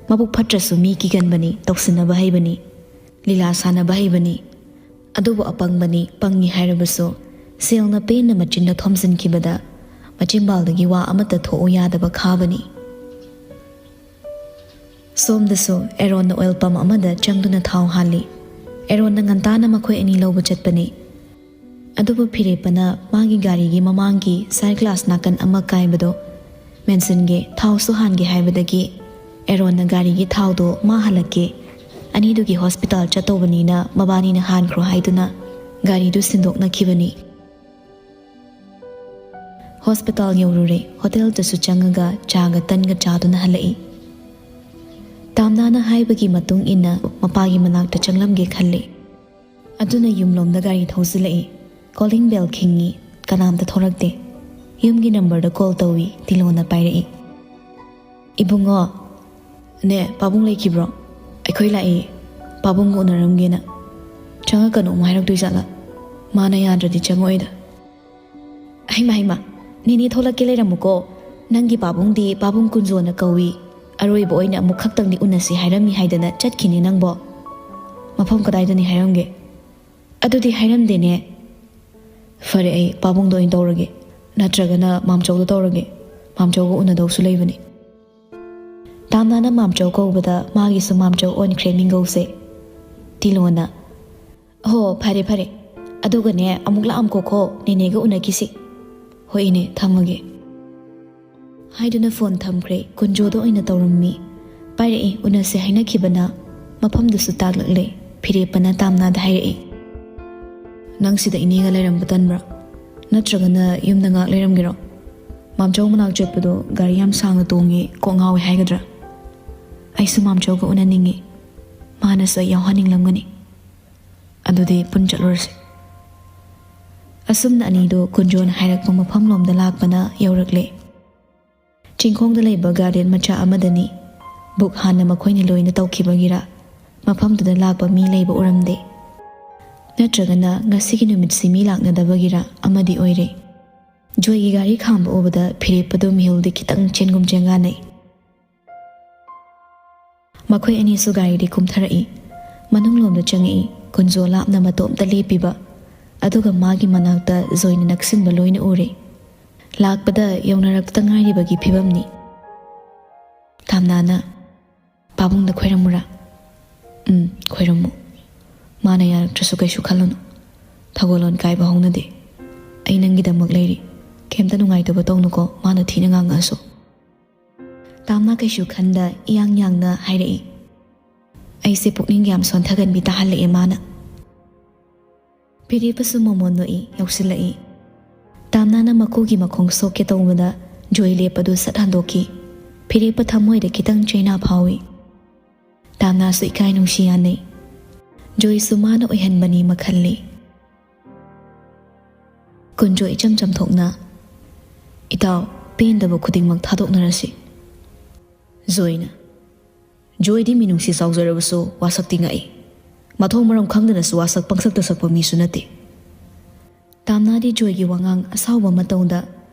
ꯃꯕꯨꯛ ꯐꯠꯇ꯭ꯔꯁꯨ ꯃꯤ ꯀꯤꯒꯟꯕꯅꯤ, ꯇꯧꯁꯤꯟꯅꯕ ꯍꯩꯕꯅꯤ, ꯂꯤꯂꯥ ꯁꯥꯟꯅꯕ ꯍꯩꯕꯅꯤ꯫ ꯑꯗꯨꯕꯨ ꯑꯄꯪꯕꯅꯤ, ꯄꯪꯉꯤ ꯍꯥꯏꯔꯕꯁꯨ ꯁꯦꯜꯅ ꯄꯦꯟꯅ ꯃꯆꯤꯟꯗ ꯊꯣꯝꯖꯤꯟꯈꯤꯕꯗ ꯃꯆꯤꯟꯕꯥꯜꯗꯒꯤ ꯋꯥ ꯑꯃꯠꯇ ꯊꯣꯛꯎ ꯌꯥꯗꯕ ꯈꯥꯕꯅꯤ꯫ ꯁꯣꯝꯗꯁꯨ ꯑꯦꯔꯣꯟꯅ ꯑꯣꯏꯜ ꯄꯝ ꯑꯃꯗ ꯆꯪꯗꯨꯅ ꯊꯥꯎ ꯍꯥꯜꯂꯤ꯫ ꯑꯦꯔꯣꯟꯅ ꯉꯟꯇꯥꯅ ꯃꯈꯣꯏ ꯑꯅꯤ ꯂꯧꯕ ꯆꯠꯄꯅꯤ꯫ ꯑꯗꯨꯕꯨ ꯐꯤꯔꯦꯞꯄꯅ ꯃꯥꯒꯤ ꯒꯥꯔꯤꯒꯤ ꯃꯃꯥꯡꯒꯤ ꯁꯥꯏꯠ ꯒ꯭ꯂꯥꯁ ꯅꯥꯀꯟ ꯑꯃ ꯀꯥꯏꯕꯗꯣ ꯃꯦꯟꯁꯤꯟꯒꯦ, ꯊꯥꯎꯁꯨ ꯍꯥꯟꯒꯦ ꯍꯥꯏꯕꯗꯒꯤ ꯑꯦꯔꯣꯟꯅ ꯒꯥꯔꯤꯒꯤ ꯊꯥꯎꯗꯣ ꯃꯥ ꯍꯜꯂꯛꯀꯦ, ꯑꯅꯤꯗꯨꯒꯤ ꯍꯣꯁꯄꯤꯇꯥꯜ ꯆꯠꯇꯧꯕꯅꯤꯅ ꯃꯕꯥꯅꯤꯅ ꯍꯥꯟꯈ꯭ꯔꯣ ꯍꯥꯏꯗꯨꯅ ꯒꯥꯔꯤꯗꯨ ꯁꯤꯟꯗꯣꯛꯅꯈꯤꯕꯅꯤ꯫ ꯍꯣꯁꯄꯤꯇꯥꯜ ꯌꯧꯔꯨꯔꯦ꯫ ꯍꯣꯇꯦꯜꯗꯁꯨ ꯆꯪꯉꯒ ꯆꯥꯒ ꯇꯟꯒ ꯆꯥꯗꯨꯅ ꯍꯜꯂꯛꯏ꯫ ꯇꯥꯝꯅꯥꯅ ꯍꯥꯏꯕꯒꯤ ꯃꯇꯨꯡ ꯏꯟꯅ ꯃꯄꯥꯒꯤ ꯃꯅꯥꯛꯇ ꯆꯪꯂꯝꯒꯦ ꯈꯜꯂꯤ꯫ ꯑꯗꯨꯅ ꯌꯨꯝꯂꯣꯝꯗ ꯒꯥꯔꯤ ꯊꯧꯖꯤꯜꯂꯛꯏ꯫ ꯀꯣꯂꯤꯡ ꯕꯦꯜ ꯈꯤꯡꯉꯤ꯫ ꯀꯅꯥꯝꯇ ꯊꯣꯔꯛꯇꯦ꯫ ꯌꯨꯝꯒꯤ ꯅꯝꯕꯔꯗ ꯀꯣꯜ ꯇꯧꯏ꯫ ꯇꯤꯂꯣꯅ ꯄꯥꯏꯔꯛꯏ꯫ "ꯏꯕꯨꯡꯉꯣ, ꯅꯦ, ꯄꯥꯕꯨꯡ ꯂꯩꯈꯤꯕ꯭ꯔꯣ?" "ꯑꯩꯈꯣꯏ ꯂꯥꯛꯏ꯫ ꯄꯥꯕꯨꯡꯒ ꯎꯅꯔꯝꯒꯦꯅ꯫ ꯆꯪꯉꯛꯀꯅꯨ ꯑꯃꯨꯛ ꯍꯥꯏꯔꯛꯇꯣꯏ ꯖꯥꯠꯂꯥ? ꯃꯥꯅ ꯌꯥꯗ꯭ꯔꯗꯤ ꯆꯪꯉꯛꯑꯣꯏꯗ꯫" "ꯍꯩꯃ, ꯍꯩꯃ, ꯅꯦꯅꯦ ꯊꯣꯛꯂꯛꯀꯦ ꯂꯩꯔꯝꯃꯨꯀꯣ꯫ ꯅꯪꯒꯤ ꯄꯥꯕꯨꯡꯗꯤ ꯄꯥꯕꯨꯡ ꯀꯨꯟꯖꯣꯅ ꯀꯧꯏ꯫ ꯑꯔꯣꯏꯕ ꯑꯣꯏꯅ ꯑꯃꯨꯛ ꯈꯛꯇꯪꯗꯤ ꯎꯅꯁꯤ ꯍꯥꯏꯔꯝꯃꯤ ꯍꯥꯏꯗꯅ ꯆꯠꯈꯤꯅꯦ ꯅꯪꯕꯣ꯫ ꯃꯐꯝ ꯀꯗꯥꯏꯗꯅꯤ ꯍꯥꯏꯔꯝꯒꯦ?" "ꯑꯗꯨꯗꯤ ꯍꯥꯏꯔꯝꯗꯦꯅꯦ꯫" "ꯐꯔꯦ, ꯑꯩ ꯄꯥꯕꯨꯡꯗ ꯑꯣꯏꯅ ꯇꯧꯔꯒꯦ, ꯅꯠꯇ꯭ꯔꯒꯅ ꯃꯥꯝꯆꯧꯗ ꯇꯧꯔꯒꯦ꯫ ꯃꯥꯝꯆꯧꯒ ꯎꯅꯗꯧꯁꯨ ꯂꯩꯕꯅꯤ꯫" ꯇꯥꯝꯅꯥꯅ ꯃꯥꯝꯆꯧ ꯀꯧꯕꯗ ꯃꯥꯒꯤꯁꯨ ꯃꯥꯝꯆꯧ ꯑꯣꯟꯈ꯭ꯔꯦ ꯃꯤꯡꯒꯧꯁꯦ꯫ ꯇꯤꯂꯣꯅ, "ꯍꯣ, ꯐꯔꯦ, ꯐꯔꯦ꯫ ꯑꯗꯨꯒꯅꯦ, ꯑꯃꯨꯛ ꯂꯥꯛꯑꯝꯀꯣꯈꯣ, ꯅꯦꯅꯦꯒ ꯎꯅꯈꯤꯁꯤ꯫" "ꯍꯣꯏ ꯏꯅꯦ, ꯊꯝꯃꯒꯦ꯫" ꯍꯥꯏꯗꯨꯅ ꯐꯣꯟ ꯊꯝꯈ꯭ꯔꯦ꯫ ꯀꯨꯟꯖꯣꯗ ꯑꯣꯏꯅ ꯇꯧꯔꯝꯃꯤ꯫ ꯄꯥꯏꯔꯛꯏ, ꯎꯅꯁꯦ ꯍꯥꯏꯅꯈꯤꯕꯅ꯫ ꯃꯐꯝꯗꯨꯁꯨ ꯇꯥꯛꯂꯛꯂꯦ꯫ ꯐꯤꯔꯦꯞꯄꯅ ꯇꯥꯝꯅꯥꯗ ꯍꯥꯏꯔꯛꯏ, "ꯅꯪ ꯁꯤꯗ ꯏꯅꯦꯒ ꯂꯩꯔꯝꯕ ꯇꯟꯕ꯭ꯔꯥ? ꯅꯠꯇ꯭ꯔꯒꯅ ꯌꯨꯝꯗ ꯉꯥꯛ ꯂꯩꯔꯝꯒꯦꯔꯣ? ꯃꯥꯝꯆꯧ ꯃꯅꯥꯛ ꯆꯠꯄꯗꯣ ꯒꯥꯔꯤ ꯌꯥꯝ ꯁꯥꯡꯅ ꯇꯣꯡꯉꯦ, ꯀꯣꯛ ꯉꯥꯎꯋꯦ ꯍꯥꯏꯒꯗ꯭ꯔꯥ? ꯑꯩꯁꯨ ꯃꯥꯝꯆꯧꯒ ꯎꯅꯅꯤꯡꯉꯤ꯫ ꯃꯥꯅꯁꯨ ꯑꯩ ꯌꯥꯎꯍꯟꯅꯤꯡꯂꯝꯒꯅꯤ꯫ ꯑꯗꯨꯗꯤ ꯄꯨꯟ ꯆꯠꯂꯨꯔꯁꯤ꯫" ꯑꯁꯨꯝꯅ ꯑꯅꯤꯗꯨ ꯀꯨꯟꯖꯣꯅ ꯍꯥꯏꯔꯛꯄ ꯃꯐꯝꯂꯣꯝꯗ ꯂꯥꯛꯄꯅ ꯌꯧꯔꯛꯂꯦ꯫ ꯆꯤꯡꯈꯣꯡꯗ ꯂꯩꯕ ꯒꯥꯔꯗꯦꯟ ꯃꯆꯥ ꯑꯃꯗꯅꯤ꯫ ꯕꯨꯛ ꯍꯥꯟꯅ ꯃꯈꯣꯏꯅ ꯂꯣꯏꯅ ꯇꯧꯈꯤꯕꯒꯤꯔ ꯃꯐꯝꯗꯨꯗ ꯂꯥꯛꯄ ꯃꯤ ꯂꯩꯕ ꯎꯔꯝꯗꯦ꯫ ꯅꯠꯇ꯭ꯔꯒꯅ ꯉꯁꯤꯒꯤ ꯅꯨꯃꯤꯠꯁꯤ ꯃꯤ ꯂꯥꯛꯅꯗꯕꯒꯤꯔ ꯑꯃꯗꯤ ꯑꯣꯏꯔꯦ꯫ ꯖꯣꯏꯒꯤ ꯒꯥꯔꯤ ꯈꯥꯝꯕ ꯎꯕꯗ ꯐꯤꯔꯦꯞꯄꯗꯨ ꯃꯤꯍꯨꯜꯗꯤ ꯈꯤꯇꯪ ꯆꯦꯟꯒꯨꯝ ꯆꯦꯟꯒꯥꯟꯅꯩ꯫ ꯃꯈꯣꯏ ꯑꯅꯤꯁꯨ ꯒꯥꯔꯤꯗꯤ ꯀꯨꯝꯊꯔꯛꯏ꯫ ꯃꯅꯨꯡꯂꯣꯝꯗ ꯆꯪꯉꯛꯏ꯫ ꯀꯨꯟꯖꯣ ꯂꯥꯞꯅ ꯃꯇꯣꯝꯇ ꯂꯦꯞꯄꯤꯕ, ꯑꯗꯨꯒ ꯃꯥꯒꯤ ꯃꯅꯥꯛꯇ ꯖꯣꯏꯅ ꯅꯛꯁꯤꯟꯕ ꯂꯣꯏꯅ ꯎꯔꯦ꯫ ꯂꯥꯛꯄꯗ ꯌꯧꯅꯔꯛꯇ ꯉꯥꯏꯔꯤꯕꯒꯤ ꯐꯤꯕꯝꯅꯤ꯫ ꯇꯥꯝꯅꯥꯅ, "ꯄꯥꯕꯨꯡꯗ ꯈꯣꯏꯔꯝꯃꯨꯔꯥ?" "ꯎꯝ, ꯈꯣꯏꯔꯝꯃꯨ꯫ ꯃꯥꯅ ꯌꯥꯔꯛꯇ꯭ꯔꯁꯨ ꯀꯩꯁꯨ ꯈꯜꯂꯨꯅꯨ꯫ ꯊꯧꯒꯜꯂꯣꯟ ꯀꯥꯏꯕ ꯍꯧꯅꯗꯦ꯫ ꯑꯩ ꯅꯪꯒꯤꯗꯃꯛ ꯂꯩꯔꯤ꯫ ꯀꯩꯝꯇ ꯅꯨꯡꯉꯥꯏꯇꯕ ꯇꯧꯅꯨꯀꯣ, ꯃꯥꯅ ꯊꯤꯅ ꯉꯥꯡꯉꯛꯑꯁꯨ꯫" ꯇꯥꯝꯅꯥ ꯀꯩꯁꯨ ꯈꯟꯗ ꯏꯌꯥꯡ ꯌꯥꯡꯅ ꯍꯥꯏꯔꯛꯏ, "ꯑꯩꯁꯦ ꯄꯨꯛꯅꯤꯡ ꯌꯥꯝ ꯁꯣꯟꯊꯒꯟꯕꯤ ꯇꯥꯍꯜꯂꯛꯑꯦ ꯃꯥꯅ꯫" ꯐꯤꯔꯦꯞꯄꯁꯨ ꯃꯃꯣꯟ ꯅꯣꯛꯏ, ꯌꯧꯁꯤꯜꯂꯛꯏ꯫ ꯇꯥꯝꯅꯥꯅ ꯃꯀꯨꯒꯤ ꯃꯈꯣꯡ ꯁꯣꯛꯀꯦ ꯇꯧꯕꯗ ꯖꯣꯏ ꯂꯦꯞꯄꯗꯨ ꯁꯠ ꯍꯟꯗꯣꯛꯈꯤ꯫ ꯐꯤꯔꯦꯞꯄ ꯊꯃꯣꯏꯗ ꯈꯤꯇꯪ ꯆꯩꯅꯥ ꯐꯥꯎꯏ꯫ ꯇꯥꯝꯅꯥꯁꯨ ꯏꯀꯥꯏ ꯅꯨꯡꯁꯤ ꯌꯥꯅꯩ꯫ ꯖꯣꯏꯁꯨ ꯃꯥꯅ ꯑꯣꯏꯍꯟꯕꯅꯤ ꯃꯈꯜꯂꯤ꯫ ꯀꯨꯟꯖꯣ ꯏꯆꯝ ꯆꯝꯊꯣꯛꯅ, "ꯏꯇꯥꯎ, ꯄꯦꯟꯗꯕ ꯈꯨꯗꯤꯡꯃꯛ ꯊꯥꯗꯣꯛꯅꯔꯁꯤ꯫" ꯖꯣꯏꯅ, "ꯖꯣꯏꯗꯤ ꯃꯤꯅꯨꯡꯁꯤ ꯆꯥꯎꯖꯔꯕꯁꯨ ꯋꯥꯁꯛꯇꯤ ꯉꯛꯏ꯫ ꯃꯊꯣꯡ ꯃꯔꯝ ꯈꯪꯗꯅꯁꯨ ꯋꯥꯁꯛ ꯄꯪꯁꯛꯇ ꯁꯛꯄ ꯃꯤꯁꯨ ꯅꯠꯇꯦ꯫" ꯇꯥꯝꯅꯥꯗꯤ ꯖꯣꯏꯒꯤ ꯋꯥꯉꯥꯡ ꯑꯁꯥꯎꯕ ꯃꯇꯧꯗ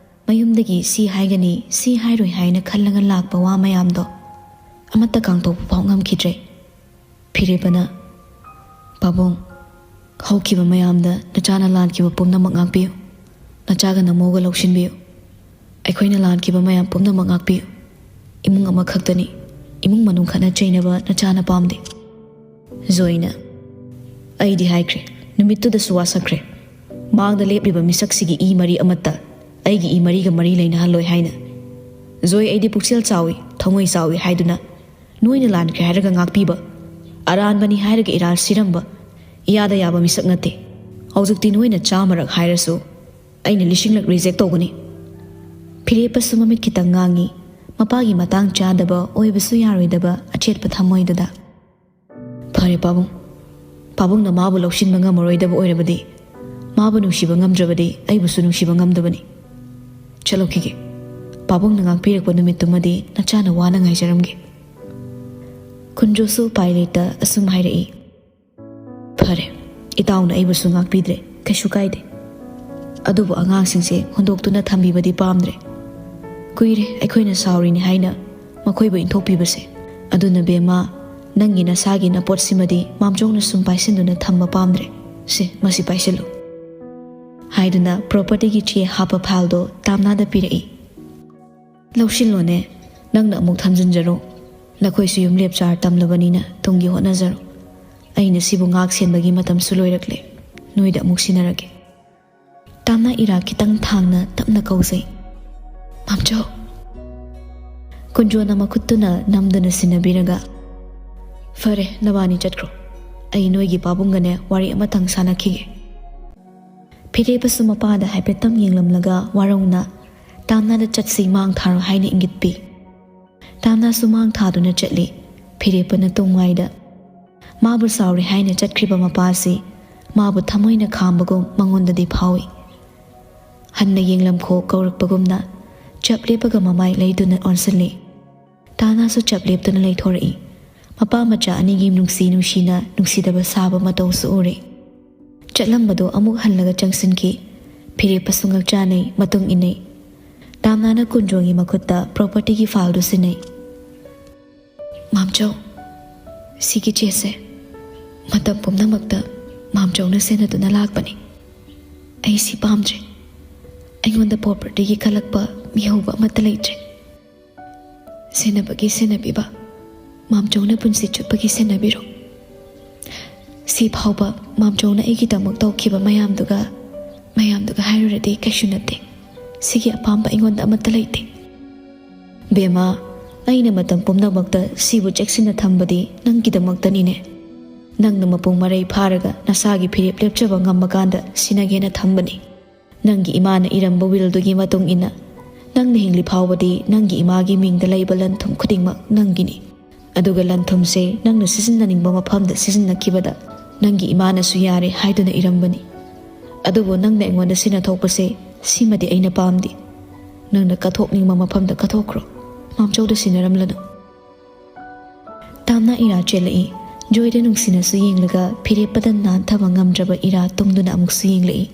ꯃꯌꯨꯝꯗꯒꯤ ꯁꯤ ꯍꯥꯏꯒꯅꯤ, ꯁꯤ ꯍꯥꯏꯔꯣꯏ ꯍꯥꯏꯅ ꯈꯜꯂꯒ ꯂꯥꯛꯄ ꯋꯥ ꯃꯌꯥꯝꯗꯣ ꯑꯃꯠꯇ ꯀꯥꯡꯊꯣꯛꯄ ꯐꯥꯎ ꯉꯝꯈꯤꯗ꯭ꯔꯦ꯫ ꯐꯤꯔꯦꯞꯄꯅ, "ꯄꯥꯕꯨꯡ, ꯍꯧꯈꯤꯕ ꯃꯌꯥꯝꯗ ꯅꯆꯥꯅ ꯂꯥꯟꯈꯤꯕ ꯄꯨꯝꯅꯃꯛ ꯉꯥꯛꯄꯤꯌꯨ꯫ ꯅꯆꯥꯒ ꯅꯃꯧꯒ ꯂꯧꯁꯤꯟꯕꯤꯌꯨ꯫ ꯑꯩꯈꯣꯏꯅ ꯂꯥꯟꯈꯤꯕ ꯃꯌꯥꯝ ꯄꯨꯝꯅꯃꯛ ꯉꯥꯛꯄꯤꯌꯨ꯫ ꯏꯃꯨꯡ ꯑꯃꯈꯛꯇꯅꯤ꯫ ꯏꯃꯨꯡ ꯃꯅꯨꯡ ꯈꯠꯅ ꯆꯩꯅꯕ ꯅꯆꯥꯅ ꯄꯥꯝꯗꯦ꯫" ꯖꯣꯏꯅ, "ꯑꯩꯗꯤ ꯍꯥꯏꯈ꯭ꯔꯦ, ꯅꯨꯃꯤꯠꯇꯨꯗꯁꯨ ꯋꯥꯁꯛꯈ꯭ꯔꯦ꯫ ꯃꯥꯡꯗ ꯂꯦꯞꯂꯤꯕ ꯃꯤꯁꯛꯁꯤꯒꯤ ꯏ ꯃꯔꯤ ꯑꯃꯠꯇ ꯑꯩꯒꯤ ꯏ ꯃꯔꯤꯒ ꯃꯔꯤ ꯂꯩꯅꯍꯜꯂꯣꯏ ꯍꯥꯏꯅ꯫ ꯖꯣꯏ, ꯑꯩꯗꯤ ꯄꯨꯛꯆꯦꯜ ꯆꯥꯎꯏ, ꯊꯃꯣꯏ ꯆꯥꯎꯏ ꯍꯥꯏꯗꯨꯅ ꯅꯣꯏꯅ ꯂꯥꯟꯈ꯭ꯔꯦ ꯍꯥꯏꯔꯒ ꯉꯥꯛꯄꯤꯕ, ꯑꯔꯥꯟꯕꯅꯤ ꯍꯥꯏꯔꯒ ꯏꯔꯥꯜ ꯁꯤꯔꯝꯕ, ꯏꯌꯥꯗ ꯌꯥꯕ ꯃꯤꯁꯛ ꯅꯠꯇꯦ꯫ ꯍꯧꯖꯤꯛꯇꯤ ꯅꯣꯏꯅ ꯆꯥꯝꯃꯔꯛ ꯍꯥꯏꯔꯁꯨ ꯑꯩꯅ ꯂꯤꯁꯤꯡꯂꯛ ꯔꯤꯖꯦꯛ ꯇꯧꯒꯅꯤ꯫" ꯐꯤꯔꯦꯞꯄꯁꯨ ꯃꯃꯤꯠ ꯈꯤꯇꯪ ꯉꯥꯡꯉꯤ꯫ ꯃꯄꯥꯒꯤ ꯃꯇꯥꯡ ꯆꯥꯗꯕ, ꯑꯣꯏꯕꯁꯨ ꯌꯥꯔꯣꯏꯗꯕ ꯑꯆꯦꯠꯄ ꯊꯃꯣꯏꯗꯨꯗ꯫ "ꯐꯔꯦ ꯄꯥꯕꯨꯡ, ꯄꯥꯕꯨꯡꯅ ꯃꯥꯕꯨ ꯂꯧꯁꯤꯟꯕ ꯉꯝꯃꯔꯣꯏꯗꯕ ꯑꯣꯏꯔꯕꯗꯤ, ꯃꯥꯕꯨ ꯅꯨꯡꯁꯤꯕ ꯉꯝꯗ꯭ꯔꯕꯗꯤ ꯑꯩꯕꯨꯁꯨ ꯅꯨꯡꯁꯤꯕ ꯉꯝꯗꯕꯅꯤ꯫ ꯆꯠꯂꯨꯈꯤꯒꯦ꯫" ꯄꯥꯕꯨꯡꯅ ꯉꯥꯛꯄꯤꯔꯛꯄ ꯅꯨꯃꯤꯠꯇꯨꯃꯗꯤ ꯅꯆꯥꯅ ꯋꯥꯅ ꯉꯥꯏꯖꯔꯝꯒꯦ꯫ ꯀꯨꯟꯖꯣꯁꯨ ꯎꯄꯥꯏ ꯂꯩꯇ ꯑꯁꯨꯝ ꯍꯥꯏꯔꯛꯏ, "ꯐꯔꯦ, ꯏꯇꯥꯎꯅ ꯑꯩꯕꯨꯁꯨ ꯉꯥꯛꯄꯤꯗ꯭ꯔꯦ, ꯀꯩꯁꯨ ꯀꯥꯏꯗꯦ꯫ ꯑꯗꯨꯕꯨ ꯑꯉꯥꯡꯁꯤꯡꯁꯦ ꯍꯨꯟꯗꯣꯛꯇꯨꯅ ꯊꯝꯕꯤꯕꯗꯤ ꯄꯥꯝꯗ꯭ꯔꯦ꯫ ꯀꯨꯏꯔꯦ ꯑꯩꯈꯣꯏꯅ ꯁꯥꯎꯔꯤꯅꯤ ꯍꯥꯏꯅ ꯃꯈꯣꯏꯕꯨ ꯏꯟꯊꯣꯛꯄꯤꯕꯁꯦ꯫ ꯑꯗꯨꯅ ꯕꯦꯝꯃ, ꯅꯪꯒꯤ ꯅꯁꯥꯒꯤ ꯅꯄꯣꯠꯁꯤꯃꯗꯤ ꯃꯥꯝꯆꯧꯅ ꯁꯨꯝ ꯄꯥꯏꯁꯤꯟꯗꯨꯅ ꯊꯝꯕ ꯄꯥꯝꯗ꯭ꯔꯦ꯫ ꯁꯦ, ꯃꯁꯤ ꯄꯥꯏꯁꯤꯜꯂꯨ," ꯍꯥꯏꯗꯨꯅ ꯄ꯭ꯔꯣꯄꯔꯇꯤꯒꯤ ꯆꯦ ꯍꯥꯞꯄ ꯐꯥꯏꯜꯗꯣ ꯇꯥꯝꯅꯥꯗ ꯄꯤꯔꯛꯏ꯫ "ꯂꯧꯁꯤꯜꯂꯣꯅꯦ, ꯅꯪꯅ ꯑꯃꯨꯛ ꯊꯝꯖꯤꯟꯖꯔꯣ꯫ ꯅꯈꯣꯏꯁꯨ ꯌꯨꯝ ꯂꯦꯞꯆꯥꯔ ꯇꯝꯂꯕꯅꯤꯅ ꯇꯨꯡꯒꯤ ꯍꯣꯠꯅꯖꯔꯣ꯫ ꯑꯩꯅ ꯁꯤꯕꯨ ꯉꯥꯛ ꯁꯦꯟꯕꯒꯤ ꯃꯇꯝꯁꯨ ꯂꯣꯏꯔꯛꯂꯦ꯫ ꯅꯣꯏꯗ ꯑꯃꯨꯛ ꯁꯤꯟꯅꯔꯒꯦ꯫" ꯇꯥꯝꯅꯥ ꯏꯔꯥ ꯈꯤꯇꯪ ꯊꯥꯡꯅ ꯇꯞꯅ ꯀꯧꯖꯩ, "ꯃꯥꯝꯆꯧ!" ꯀꯨꯟꯖꯣꯅ ꯃꯈꯨꯠꯇꯨꯅ ꯅꯝꯗꯨꯅ ꯁꯤꯟꯅꯕꯤꯔꯒ, "ꯐꯔꯦ, ꯅꯕꯥꯅꯤ ꯆꯠꯈ꯭ꯔꯣ꯫ ꯑꯩ ꯅꯣꯏꯒꯤ ꯄꯥꯕꯨꯡꯒꯅꯦ ꯋꯥꯔꯤ ꯑꯃꯇꯪ ꯁꯥꯟꯅꯈꯤꯒꯦ꯫" ꯐꯤꯔꯦꯞꯄꯁꯨ ꯃꯄꯥꯗ ꯍꯥꯏꯐꯦꯠꯇꯪ ꯌꯦꯡꯂꯝꯂꯒ ꯋꯥꯔꯧꯅ, "ꯇꯥꯝꯅꯥꯗ ꯆꯠꯁꯤ, ꯃꯥꯡ ꯊꯥꯔꯣ" ꯍꯥꯏꯅ ꯏꯪꯒꯤꯠ ꯄꯤ꯫ ꯇꯥꯝꯅꯥꯁꯨ ꯃꯥꯡ ꯊꯥꯗꯨꯅ ꯆꯠꯂꯤ꯫ ꯐꯤꯔꯦꯞꯄꯅ ꯇꯨꯡꯋꯥꯏꯗ꯫ ꯃꯥꯕꯨ ꯁꯥꯎꯔꯦ ꯍꯥꯏꯅ ꯆꯠꯈ꯭ꯔꯤꯕ ꯃꯄꯥꯁꯤ ꯃꯥꯕꯨ ꯊꯃꯣꯏꯅ ꯈꯥꯝꯕꯒꯨꯝ ꯃꯉꯣꯟꯗꯗꯤ ꯐꯥꯎꯏ꯫ ꯍꯟꯅ ꯌꯦꯡꯂꯝꯈꯣ ꯀꯧꯔꯛꯄꯒꯨꯝꯅ ꯆꯞ ꯂꯦꯞꯄꯒ ꯃꯃꯥꯏ ꯂꯩꯗꯨꯅ ꯑꯣꯟꯁꯤꯜꯂꯤ꯫ ꯇꯥꯝꯅꯥꯁꯨ ꯆꯞ ꯂꯦꯞꯇꯨꯅ ꯂꯩꯊꯣꯔꯛꯏ꯫ ꯃꯄꯥ ꯃꯆꯥ ꯑꯅꯤꯒꯤ ꯅꯨꯡꯁꯤ ꯅꯨꯡꯁꯤꯅ ꯅꯨꯡꯁꯤꯗꯕ ꯁꯥꯕ ꯃꯇꯧꯁꯨ ꯎꯔꯦ꯫ ꯆꯠꯂꯝꯕꯗꯨ ꯑꯃꯨꯛ ꯍꯜꯂꯒ ꯆꯪꯁꯤꯟꯈꯤ꯫ ꯐꯤꯔꯦꯞꯄꯁꯨ ꯉꯛꯆꯥꯅꯩ, ꯃꯇꯨꯡ ꯏꯟꯅꯩ꯫ ꯇꯥꯝꯅꯥꯅ ꯀꯨꯟꯖꯣꯒꯤ ꯃꯈꯨꯠꯇ ꯄ꯭ꯔꯣꯄꯔꯇꯤꯒꯤ ꯐꯥꯏꯜꯗꯨ ꯁꯤꯟꯅꯩ꯫ "ꯃꯥꯝꯆꯧ, ꯁꯤꯒꯤ ꯆꯦꯁꯦ ꯃꯇꯝ ꯄꯨꯝꯅꯃꯛꯇ ꯃꯥꯝꯆꯧꯅ ꯁꯦꯟꯅꯗꯨꯅ ꯂꯥꯛꯄꯅꯤ꯫ ꯑꯩ ꯁꯤ ꯄꯥꯝꯗ꯭ꯔꯦ꯫ ꯑꯩꯉꯣꯟꯗ ꯄ꯭ꯔꯣꯄꯔꯇꯤꯒꯤ ꯀꯜꯂꯛꯄ ꯃꯤꯍꯧꯕ ꯑꯃꯠꯇ ꯂꯩꯇ꯭ꯔꯦ꯫ ꯁꯦꯟꯅꯕꯒꯤ ꯁꯦꯟꯅꯕꯤꯕ ꯃꯥꯝꯆꯧꯅ ꯄꯨꯟꯁꯤ ꯆꯨꯞꯄꯒꯤ ꯁꯦꯟꯅꯕꯤꯔꯣ꯫ ꯁꯤ ꯐꯥꯎꯕ ꯃꯥꯝꯆꯧꯅ ꯑꯩꯒꯤꯗꯃꯛ ꯇꯧꯈꯤꯕ ꯃꯌꯥꯝꯗꯨꯒ, ꯃꯌꯥꯝꯗꯨꯒ ꯍꯥꯏꯔꯨꯔꯗꯤ ꯀꯩꯁꯨ ꯅꯠꯇꯦ꯫ ꯁꯤꯒꯤ ꯑꯄꯥꯝꯕ ꯑꯩꯉꯣꯟꯗ ꯑꯃꯠꯇ ꯂꯩꯇꯦ꯫" "ꯕꯦꯝꯃ, ꯑꯩꯅ ꯃꯇꯝ ꯄꯨꯝꯅꯃꯛꯇ ꯁꯤꯕꯨ ꯆꯦꯛꯁꯤꯟꯅ ꯊꯝꯕꯗꯤ ꯅꯪꯒꯤꯗꯃꯛꯇꯅꯤꯅꯦ꯫ ꯅꯪꯅ ꯃꯄꯨꯡ ꯃꯔꯩ ꯐꯥꯔꯒ ꯅꯁꯥꯒꯤ ꯐꯤꯔꯦꯞ ꯂꯦꯞꯆꯕ ꯉꯝꯃꯀꯥꯟꯗ ꯁꯤꯟꯅꯒꯦꯅ ꯊꯝꯕꯅꯤ꯫ ꯅꯪꯒꯤ ꯏꯃꯥꯅ ꯏꯔꯝꯕ ꯋꯤꯜꯗꯨꯒꯤ ꯃꯇꯨꯡ ꯏꯟꯅ, ꯅꯪꯅ ꯍꯤꯡꯂꯤ ꯐꯥꯎꯕꯗꯤ ꯅꯪꯒꯤ ꯏꯃꯥꯒꯤ ꯃꯤꯡꯗ ꯂꯩꯕ ꯂꯟ ꯊꯨꯝ ꯈꯨꯗꯤꯡꯃꯛ ꯅꯪꯒꯤꯅꯤ꯫ ꯑꯗꯨꯒ ꯂꯟ ꯊꯨꯝꯁꯦ ꯅꯪꯅ ꯁꯤꯖꯤꯟꯅꯅꯤꯡꯕ ꯃꯐꯝꯗ ꯁꯤꯖꯤꯟꯅꯈꯤꯕꯗ ꯅꯪꯒꯤ ꯏꯃꯥꯅꯁꯨ ꯌꯥꯔꯦ ꯍꯥꯏꯗꯨꯅ ꯏꯔꯝꯕꯅꯤ꯫ ꯑꯗꯨꯕꯨ ꯅꯪꯅ ꯑꯩꯉꯣꯟꯗ ꯁꯤꯟꯅꯊꯣꯛꯄꯁꯦ, ꯁꯤꯃꯗꯤ ꯑꯩꯅ ꯄꯥꯝꯗꯦ꯫ ꯅꯪꯅ ꯀꯠꯊꯣꯛꯅꯤꯡꯕ ꯃꯐꯝꯗ ꯀꯠꯊꯣꯛꯈ꯭ꯔꯣ꯫ ꯃꯥꯝꯆꯧꯗ ꯁꯤꯟꯅꯔꯝꯂꯅꯨ꯫ ꯇꯥꯝꯅꯥ ꯏꯔꯥ ꯆꯦꯜꯂꯛꯏ꯫ ꯖꯣꯏꯗ ꯅꯨꯡꯁꯤꯅꯁꯨ ꯌꯦꯡꯂꯒ ꯐꯤꯔꯦꯞꯄꯗ ꯅꯥꯟꯊꯕ ꯉꯝꯗ꯭ꯔꯕ ꯏꯔꯥ ꯇꯨꯝꯗꯨꯅ ꯑꯃꯨꯛꯁꯨ ꯌꯦꯡꯂꯛꯏ꯫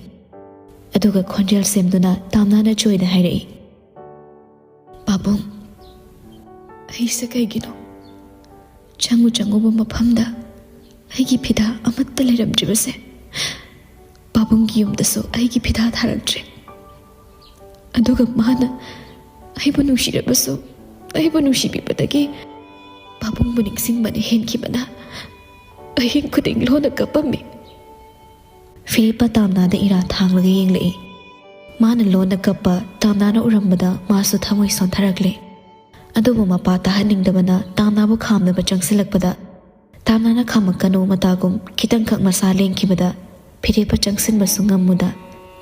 ꯑꯗꯨꯒ ꯈꯣꯟꯖꯦꯜ ꯁꯦꯝꯗꯨꯅ ꯇꯥꯝꯅꯥꯅ ꯖꯣꯏꯗ ꯍꯥꯏꯔꯛꯏ, "ꯄꯥꯕꯨꯡ, ꯑꯩꯁꯦ ꯀꯩꯒꯤꯅꯣ ꯆꯪꯉꯨ ꯆꯪꯉꯨꯕ ꯃꯐꯝꯗ ꯑꯩꯒꯤ ꯐꯤꯗꯥ ꯑꯃꯠꯇ ꯂꯩꯔꯝꯗ꯭ꯔꯤꯕꯁꯦ? ꯄꯥꯕꯨꯡꯒꯤ ꯌꯨꯝꯗꯁꯨ ꯑꯩꯒꯤ ꯐꯤꯗꯥ ꯊꯥꯔꯛꯇ꯭ꯔꯦ꯫ ꯑꯗꯨꯒ ꯃꯥꯅ ꯑꯩꯕꯨ ꯅꯨꯡꯁꯤꯔꯕꯁꯨ, ꯑꯩꯕꯨ ꯅꯨꯡꯁꯤꯕꯤꯕꯗꯒꯤ ꯄꯥꯕꯨꯡꯕꯨ ꯅꯤꯡꯁꯤꯡꯕꯅ ꯍꯦꯟꯈꯤꯕꯅ ꯑꯍꯤꯡ ꯈꯨꯗꯤꯡ ꯂꯣꯟꯅ ꯀꯞꯄꯝꯃꯤ꯫" ꯐꯤꯂꯤꯞꯄ ꯇꯥꯝꯅꯥꯗ ꯏꯔꯥ ꯊꯥꯡꯂꯒ ꯌꯦꯡꯂꯛꯏ꯫ ꯃꯥꯅ ꯂꯣꯟꯅ ꯀꯞꯄ ꯇꯥꯝꯅꯥꯅ ꯎꯔꯝꯕꯗ ꯃꯥꯁꯨ ꯊꯃꯣꯏ ꯁꯣꯟꯊꯔꯛꯂꯦ꯫ ꯑꯗꯨꯕꯨ ꯃꯄꯥ ꯇꯥꯍꯟꯅꯤꯡꯗꯕꯅ ꯇꯥꯝꯅꯥꯕꯨ ꯈꯥꯝꯅꯕ ꯆꯪꯁꯤꯜꯂꯛꯄꯗ, ꯇꯥꯝꯅꯥꯅ "ꯈꯥꯝꯃꯛꯀꯅꯨ" ꯃꯇꯥꯒꯨꯝ ꯈꯤꯇꯪꯈꯛ ꯃꯁꯥ ꯂꯦꯡꯈꯤꯕꯗ, ꯐꯤꯔꯦꯞꯄ ꯆꯪꯁꯤꯟꯕꯁꯨ ꯉꯝꯃꯨꯗ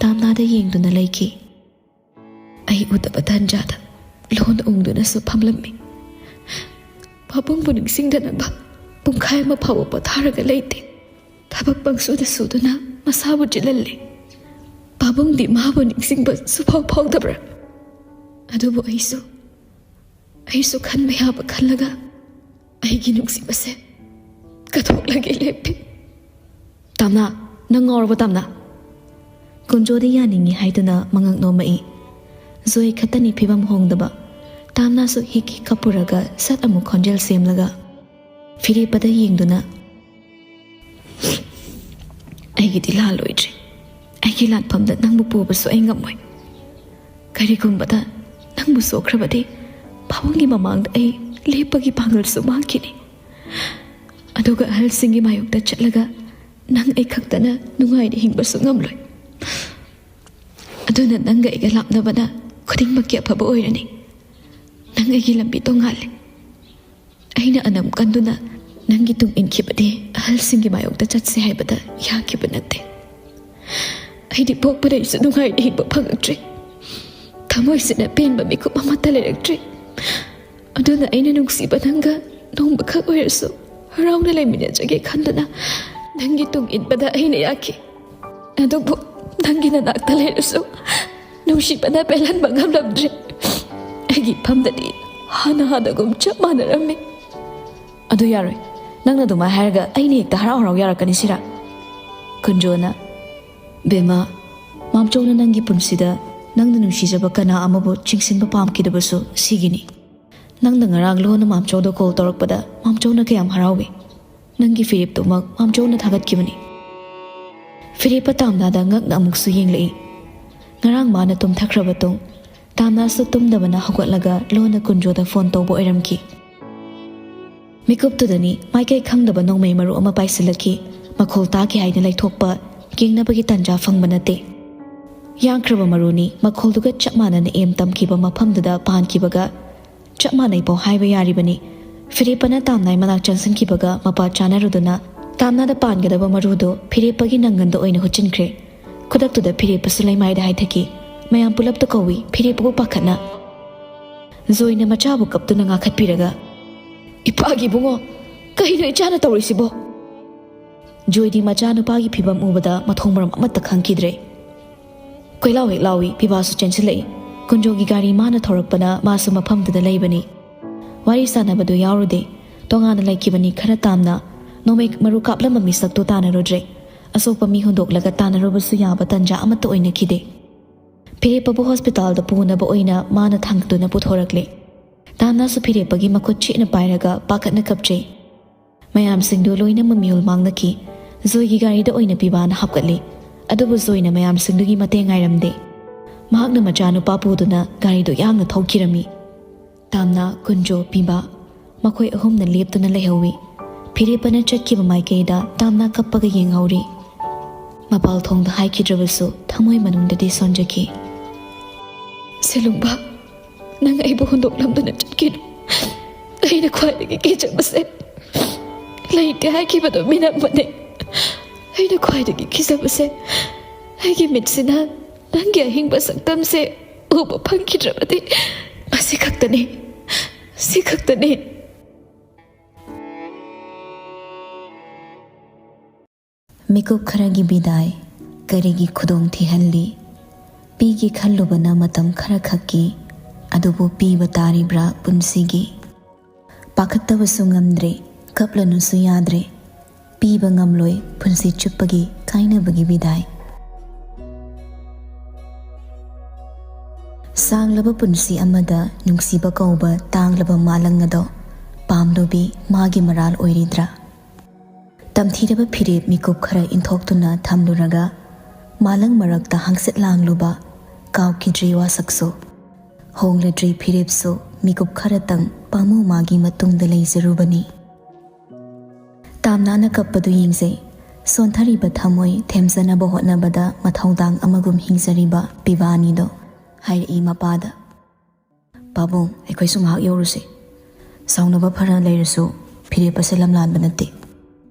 ꯇꯥꯝꯅꯥꯗ ꯌꯦꯡꯗꯨꯅ ꯂꯩꯈꯤ꯫ ꯑꯩ ꯎꯗꯕ ꯇꯥꯟꯖꯥꯗ ꯂꯣꯟ ꯎꯪꯗꯨꯅꯁꯨ ꯐꯝꯂꯝꯃꯤ꯫ ꯄꯥꯕꯨꯡꯕꯨ ꯅꯤꯡꯁꯤꯡꯗꯅꯕ ꯄꯨꯡꯈꯥꯏ ꯑꯃ ꯐꯥꯎꯕ ꯄꯣꯊꯥꯔꯒ ꯂꯩꯇꯦ꯫ ꯊꯕꯛ ꯄꯪꯁꯨꯗ ꯁꯨꯗꯨꯅ ꯃꯁꯥꯕꯨ ꯆꯤꯜꯍꯜꯂꯤ꯫ ꯄꯥꯕꯨꯡꯗꯤ ꯃꯥꯕꯨ ꯅꯤꯡꯁꯤꯡꯕ ꯁꯨꯐꯥꯎ ꯐꯥꯎꯗꯕ꯭ꯔꯥ? ꯑꯗꯨꯕꯨ ꯑꯩꯁꯨ, ꯑꯩꯁꯨ ꯈꯟꯕ ꯌꯥꯕ ꯈꯜꯂꯒ ꯑꯩꯒꯤ ꯅꯨꯡꯁꯤꯕꯁꯦ ꯀꯠꯊꯣꯛꯂꯒꯦ ꯂꯦꯞꯄꯤ꯫ "ꯇꯥꯝꯅꯥ, ꯅꯪ ꯉꯥꯎꯔꯕ ꯇꯥꯝꯅꯥ?" ꯀꯨꯟꯖꯣꯗꯤ ꯌꯥꯅꯤꯡꯉꯤ ꯍꯥꯏꯗꯨꯅ ꯃꯉꯛ ꯅꯣꯝꯃꯛꯏ꯫ ꯖꯣꯏ ꯈꯛꯇꯅꯤ ꯐꯤꯕꯝ ꯍꯣꯡꯗꯕ꯫ ꯇꯥꯝꯅꯥꯁꯨ ꯍꯤꯛ ꯍꯤꯛ ꯀꯞꯄꯨꯔꯒ ꯁꯠ ꯑꯃꯨꯛ ꯈꯣꯟꯖꯦꯜ ꯁꯦꯝꯂꯒ ꯐꯤꯔꯦꯞꯄꯗ ꯌꯦꯡꯗꯨꯅ, "ꯑꯩꯒꯤꯗꯤ ꯂꯥꯜꯂꯣꯏꯗ꯭ꯔꯦ꯫ ꯑꯩꯒꯤ ꯂꯥꯟꯐꯝꯗ ꯅꯪꯕꯨ ꯄꯨꯕꯁꯨ ꯑꯩ ꯉꯝꯃꯣꯏ꯫ ꯀꯔꯤꯒꯨꯝꯕꯗ ꯅꯪꯕꯨ ꯁꯣꯛꯈ꯭ꯔꯕꯗꯤ ꯄꯥꯕꯨꯡꯒꯤ ꯃꯃꯥꯡꯗ ꯑꯩ ꯂꯦꯞꯄꯒꯤ ꯄꯥꯡꯒꯜꯁꯨ ꯃꯥꯡꯈꯤꯅꯤ꯫ ꯑꯗꯨꯒ ꯑꯍꯜꯁꯤꯡꯒꯤ ꯃꯥꯌꯣꯛꯇ ꯆꯠꯂꯒ ꯅꯪ ꯑꯩ ꯈꯛꯇꯅ ꯅꯨꯡꯉꯥꯏꯅ ꯍꯤꯡꯕꯁꯨ ꯉꯝꯂꯣꯏ꯫ ꯑꯗꯨꯅ ꯅꯪꯒ ꯑꯩꯒ ꯂꯥꯞꯅꯕꯅ ꯈꯨꯗꯤꯡꯃꯛꯀꯤ ꯑꯐꯕ ꯑꯣꯏꯔꯅꯤ꯫ ꯅꯪ ꯑꯩꯒꯤ ꯂꯝꯕꯤ ꯇꯣꯉꯥꯜꯂꯦ꯫ ꯑꯩꯅ ꯑꯅꯝ ꯀꯟꯗꯨꯅ ꯅꯪꯒꯤ ꯇꯨꯡ ꯏꯟꯈꯤꯕꯗꯤ ꯑꯍꯜꯁꯤꯡꯒꯤ ꯃꯥꯌꯣꯛꯇ ꯆꯠꯁꯦ ꯍꯥꯏꯕꯗ ꯌꯥꯈꯤꯕ ꯅꯠꯇꯦ꯫ ꯑꯩꯗꯤ ꯄꯣꯛꯄꯗꯩꯁꯨ ꯅꯨꯡꯉꯥꯏꯅ ꯍꯤꯡꯕ ꯐꯪꯉꯛꯇ꯭ꯔꯤ꯫ ꯊꯃꯣꯏꯁꯤꯅ ꯄꯦꯟꯕ ꯃꯤꯀꯨꯞ ꯑꯃꯠꯇ ꯂꯩꯔꯛꯇ꯭ꯔꯤ꯫ ꯑꯗꯨꯅ ꯑꯩꯅ ꯅꯨꯡꯁꯤꯕ ꯅꯪꯒ ꯅꯣꯡꯃꯈꯛ ꯑꯣꯏꯔꯁꯨ ꯍꯔꯥꯎꯅ ꯂꯩꯃꯤꯟꯅꯖꯒꯦ ꯈꯟꯗꯨꯅ ꯅꯪꯒꯤ ꯇꯨꯡ ꯏꯟꯕꯗ ꯑꯩꯅ ꯌꯥꯈꯤ꯫ ꯑꯗꯨꯕꯨ ꯅꯪꯒꯤ ꯅꯅꯥꯛꯇ ꯂꯩꯔꯁꯨ ꯅꯨꯡꯁꯤꯕꯅ ꯄꯦꯜꯍꯟꯕ ꯉꯝꯂꯝꯗ꯭ꯔꯦ꯫ ꯑꯩꯒꯤ ꯏꯐꯝꯗꯗꯤ ꯍꯥꯟꯅ ꯍꯥꯟꯅꯒꯨꯝ ꯆꯞ ꯃꯥꯟꯅꯔꯝꯃꯤ꯫ ꯑꯗꯨ ꯌꯥꯔꯣꯏ꯫ ꯅꯪꯅ ꯑꯗꯨꯃꯥꯏꯅ ꯍꯥꯏꯔꯒ ꯑꯩꯅ ꯍꯦꯛꯇ ꯍꯔꯥꯎ ꯍꯔꯥꯎ ꯌꯥꯔꯛꯀꯅꯤ ꯁꯤꯔꯥ? ꯀꯨꯟꯖꯣꯅ, ꯕꯦꯝꯃ, ꯃꯥꯝꯆꯧꯅ ꯅꯪꯒꯤ ꯄꯨꯟꯁꯤꯗ ꯅꯪꯅ ꯅꯨꯡꯁꯤꯖꯕ ꯀꯅꯥ ꯑꯃꯕꯨ ꯆꯤꯡꯁꯤꯟꯕ ꯄꯥꯝꯈꯤꯗꯕꯁꯨ ꯁꯤꯒꯤꯅꯤ꯫ ꯅꯪꯅ ꯉꯔꯥꯡ ꯂꯣꯟꯅ ꯃꯥꯝꯆꯧꯗ ꯀꯣꯜ ꯇꯧꯔꯛꯄꯗ ꯃꯥꯝꯆꯧꯅ ꯀꯌꯥꯝ ꯍꯔꯥꯎꯏ꯫ ꯅꯪꯒꯤ ꯐꯤꯔꯦꯞꯇꯨꯃꯛ ꯃꯥꯝꯆꯧꯅ ꯊꯥꯒꯠꯈꯤꯕꯅꯤ꯫ ꯐꯤꯔꯦꯞꯄ ꯇꯥꯝꯅꯥꯗ ꯉꯛꯅ ꯑꯃꯨꯛꯁꯨ ꯌꯦꯡꯂꯛꯏ꯫ ꯉꯔꯥꯡ ꯃꯥꯅ ꯇꯨꯝꯊꯈ꯭ꯔꯕ ꯇꯨꯡ ꯇꯥꯝꯅꯥꯁꯨ ꯇꯨꯝꯗꯕꯅ ꯍꯧꯒꯠꯂꯒ ꯂꯣꯟꯅ ꯀꯨꯟꯖꯣꯗ ꯐꯣꯟ ꯇꯧꯕ ꯑꯣꯏꯔꯝꯈꯤ꯫ ꯃꯤꯀꯨꯞꯇꯨꯗꯅꯤ ꯃꯥꯏꯀꯩ ꯈꯪꯗꯕ ꯅꯣꯡꯃꯩ ꯃꯔꯨ ꯑꯃ ꯄꯥꯏꯁꯤꯜꯂꯛꯈꯤ꯫ ꯃꯈꯣꯜ ꯇꯥꯈꯤ ꯍꯥꯏꯅ ꯂꯩꯊꯣꯛꯄ, ꯌꯦꯡꯅꯕꯒꯤ ꯇꯥꯟꯖꯥ ꯐꯪꯕ ꯅꯠꯇꯦ꯫ ꯌꯥꯡꯈ꯭ꯔꯕ ꯃꯔꯨꯅꯤ ꯃꯈꯣꯜꯗꯨꯒ ꯆꯞ ꯃꯥꯟꯅꯅ ꯑꯦꯝ ꯇꯝꯈꯤꯕ ꯃꯐꯝꯗꯨꯗ ꯄꯥꯟꯈꯤꯕꯒ ꯆꯞ ꯃꯥꯟꯅꯩ ꯄꯥꯎ ꯍꯥꯏꯕ ꯌꯥꯔꯤꯕꯅꯤ꯫ ꯐꯤꯔꯦꯞꯄꯅ ꯇꯥꯝꯅꯥꯏ ꯃꯅꯥꯛ ꯆꯪꯁꯤꯟꯈꯤꯕꯒ ꯃꯄꯥ ꯆꯥꯅꯔꯨꯗꯨꯅ ꯇꯥꯝꯅꯥꯗ ꯄꯥꯟꯒꯗꯕ ꯃꯔꯨꯗꯨ ꯐꯤꯔꯦꯞꯄꯒꯤ ꯅꯪꯒꯟꯗ ꯑꯣꯏꯅ ꯍꯨꯠꯆꯤꯟꯈ꯭ꯔꯦ꯫ ꯈꯨꯗꯛꯇꯨꯗ ꯐꯤꯔꯦꯞꯄꯁꯨ ꯂꯩꯃꯥꯏꯗ ꯍꯥꯏꯊꯈꯤ꯫ ꯃꯌꯥꯝ ꯄꯨꯂꯞꯇ ꯀꯧꯏ, ꯐꯤꯔꯦꯞꯄꯕꯨ ꯄꯥꯈꯠꯅ꯫ ꯖꯣꯏꯅ ꯃꯆꯥꯕꯨ ꯀꯞꯇꯨꯅ ꯉꯥꯈꯠꯄꯤꯔꯒ, "ꯏꯄꯥꯒꯤ ꯏꯕꯨꯡꯉꯣ, ꯀꯩꯅꯣ ꯏꯆꯥꯅ ꯇꯧꯔꯤꯁꯤꯕꯣ?" ꯖꯣꯏꯗꯤ ꯃꯆꯥꯅꯨꯄꯥꯒꯤ ꯐꯤꯕꯝ ꯎꯕꯗ ꯃꯊꯣꯡ ꯃꯔꯝ ꯑꯃꯠꯇ ꯈꯪꯈꯤꯗ꯭ꯔꯦ꯫ ꯀꯣꯏꯂꯥꯎ ꯍꯦꯛ ꯂꯥꯎꯏ, ꯄꯤꯕꯥꯁꯨ ꯆꯦꯟꯁꯤꯜꯂꯛꯏ꯫ ꯀꯨꯟꯖꯣꯒꯤ ꯒꯥꯔꯤ ꯃꯥꯅ ꯊꯧꯔꯛꯄꯅ ꯃꯥꯁꯨ ꯃꯐꯝꯗꯨꯗ ꯂꯩꯕꯅꯤ꯫ ꯋꯥꯔꯤ ꯁꯥꯟꯅꯕꯗꯨ ꯌꯥꯎꯔꯨꯗꯦ꯫ ꯇꯣꯉꯥꯟꯅ ꯂꯩꯈꯤꯕꯅꯤ ꯈꯔ ꯇꯥꯝꯅ꯫ ꯅꯣꯡꯃꯩ ꯃꯔꯨ ꯀꯥꯞꯂꯝꯕ ꯃꯤꯁꯛꯇꯨ ꯇꯥꯟꯅꯔꯨꯗ꯭ꯔꯦ꯫ ꯑꯁꯣꯛꯄ ꯃꯤ ꯍꯨꯟꯗꯣꯛꯂꯒ ꯇꯥꯟꯅꯔꯨꯕꯁꯨ ꯌꯥꯕ ꯇꯟꯖꯥ ꯑꯃꯠꯇ ꯑꯣꯏꯅꯈꯤꯗꯦ꯫ ꯐꯤꯔꯦꯞꯄꯕꯨ ꯍꯣꯁꯄꯤꯇꯥꯜꯗ ꯄꯨꯅꯕ ꯑꯣꯏꯅ ꯃꯥꯅ ꯊꯥꯡꯗꯨꯅ ꯄꯨꯊꯣꯔꯛꯂꯦ꯫ ꯇꯥꯝꯅꯥꯁꯨ ꯐꯤꯔꯦꯞꯄꯒꯤ ꯃꯈꯨꯠ ꯆꯦꯠꯅ ꯄꯥꯏꯔꯒ ꯄꯥꯈꯠꯅ ꯀꯞꯆꯩ꯫ ꯃꯌꯥꯝꯁꯤꯡꯗꯨ ꯂꯣꯏꯅꯃꯛ ꯃꯤꯍꯨꯜ ꯃꯥꯡꯅꯈꯤ꯫ ꯖꯣꯏꯒꯤ ꯒꯥꯔꯤꯗ ꯑꯣꯏꯅ ꯄꯤꯕꯥꯅ ꯍꯥꯞꯀꯠꯂꯤ꯫ ꯑꯗꯨꯕꯨ ꯖꯣꯏꯅ ꯃꯌꯥꯝꯁꯤꯡꯗꯨꯒꯤ ꯃꯇꯦꯡ ꯉꯥꯏꯔꯝꯗꯦ꯫ ꯃꯍꯥꯛꯅ ꯃꯆꯥꯅꯨꯄꯥ ꯄꯨꯗꯨꯅ ꯒꯥꯔꯤꯗꯨ ꯌꯥꯡꯅ ꯊꯧꯈꯤꯔꯝꯃꯤ꯫ ꯇꯥꯝꯅꯥ, ꯀꯨꯟꯖꯣ, ꯄꯤꯕꯥ, ꯃꯈꯣꯏ ꯑꯍꯨꯝꯅ ꯂꯦꯞꯇꯨꯅ ꯂꯩꯍꯧꯏ꯫ ꯐꯤꯔꯦꯞꯄꯅ ꯆꯠꯈꯤꯕ ꯃꯥꯏꯀꯩꯗ ꯇꯥꯝꯅꯥ ꯀꯞꯄꯒ ꯌꯦꯡꯍꯧꯔꯤ꯫ ꯃꯄꯥꯜ ꯊꯣꯡꯗ ꯍꯥꯏꯈꯤꯗ꯭ꯔꯕꯁꯨ ꯊꯃꯣꯏ ꯃꯅꯨꯡꯗꯗꯤ ꯁꯣꯟꯖꯈꯤ꯫ "ꯁꯦꯂꯨꯡꯕ, ꯅꯪ ꯑꯩꯕꯨ ꯍꯨꯟꯗꯣꯛꯂꯝꯗꯨꯅ ꯆꯠꯈꯤꯅꯨ꯫ ꯑꯩꯅ ꯈ꯭ꯋꯥꯏꯗꯒꯤ ꯀꯤꯖꯕꯁꯦ ꯂꯩꯇꯦ ꯍꯥꯏꯈꯤꯕꯗꯣ ꯃꯤꯅꯝꯕꯅꯦ꯫ ꯑꯩꯅ ꯈ꯭ꯋꯥꯏꯗꯒꯤ ꯀꯤꯖꯕꯁꯦ ꯑꯩꯒꯤ ꯃꯤꯠꯁꯤꯅ ꯅꯪꯒꯤ ꯑꯍꯤꯡꯕ ꯁꯛꯇꯝꯁꯦ ꯎꯕ ꯐꯪꯈꯤꯗ꯭ꯔꯕꯗꯤ ꯃꯁꯤ ꯈꯛꯇꯅꯤ, ꯁꯤ ꯈꯛꯇꯅꯤ꯫" ꯃꯤꯀꯨꯞ ꯈꯔꯒꯤ ꯕꯤꯗꯥꯏ ꯀꯔꯤꯒꯤ ꯈꯨꯗꯣꯡ ꯊꯤꯍꯜꯂꯤ? ꯄꯤꯒꯦ ꯈꯜꯂꯨꯕꯅ ꯃꯇꯝ ꯈꯔꯈꯛꯀꯤ, ꯑꯗꯨꯕꯨ ꯄꯤꯕ ꯇꯥꯔꯤꯕ꯭ꯔꯥ ꯄꯨꯟꯁꯤꯒꯤ? ꯄꯥꯈꯠꯇꯕꯁꯨ ꯉꯝꯗ꯭ꯔꯦ, ꯀꯞꯂꯅꯨꯁꯨ ꯌꯥꯗ꯭ꯔꯦ, ꯄꯤꯕ ꯉꯝꯂꯣꯏ ꯄꯨꯟꯁꯤ ꯆꯨꯞꯄꯒꯤ ꯀꯥꯏꯅꯕꯒꯤ ꯕꯤꯗꯥꯏ꯫ ꯁꯥꯡꯂꯕ ꯄꯨꯟꯁꯤ ꯑꯃꯗ ꯅꯨꯡꯁꯤꯕ ꯀꯧꯕ ꯇꯥꯡꯂꯕ ꯃꯥꯂꯪ ꯑꯗꯣ ꯄꯥꯝꯂꯨꯕꯤ ꯃꯥꯒꯤ ꯃꯔꯥꯜ ꯑꯣꯏꯔꯤꯗ꯭ꯔꯥ? ꯇꯝꯊꯤꯔꯕ ꯐꯤꯔꯦꯞ ꯃꯤꯀꯨꯞ ꯈꯔ ꯏꯟꯊꯣꯛꯇꯨꯅ ꯊꯝꯂꯨꯔꯒ, ꯃꯥꯂꯪ ꯃꯔꯛꯇ ꯍꯪꯆꯤꯠ ꯂꯥꯡꯂꯨꯕ ꯀꯥꯎꯈꯤꯗ꯭ꯔꯤ ꯋꯥꯁꯛꯁꯨ꯫ ꯍꯣꯡꯂꯗ꯭ꯔꯤ ꯐꯤꯔꯦꯞꯁꯨ ꯃꯤꯀꯨꯞ ꯈꯔꯇꯪ ꯄꯥꯝꯃꯨ ꯃꯥꯒꯤ ꯃꯇꯨꯡꯗ ꯂꯩꯖꯔꯨꯕꯅꯤ꯫ ꯇꯥꯝꯅꯥꯅ ꯀꯞꯄꯗꯨ ꯌꯦꯡꯖꯩ꯫ ꯁꯣꯟꯊꯔꯤꯕ ꯊꯃꯣꯏ ꯊꯦꯝꯖꯅꯕ ꯍꯣꯠꯅꯕꯗ ꯃꯊꯧꯗꯥꯡ ꯑꯃꯒꯨꯝ ꯍꯤꯡꯖꯔꯤꯕ ꯄꯤꯕꯥꯅꯤꯗꯣ ꯍꯥꯏꯔꯛꯏ ꯃꯄꯥꯗ꯫ "ꯄꯥꯕꯨꯡ, ꯑꯩꯈꯣꯏꯁꯨ ꯉꯥꯏꯍꯥꯛ ꯌꯧꯔꯨꯁꯤ꯫ ꯁꯥꯎꯅꯕ ꯐꯅ ꯂꯩꯔꯁꯨ ꯐꯤꯔꯦꯞ ꯑꯁꯤ ꯂꯝꯂꯥꯟꯕ ꯅꯠꯇꯦ꯫"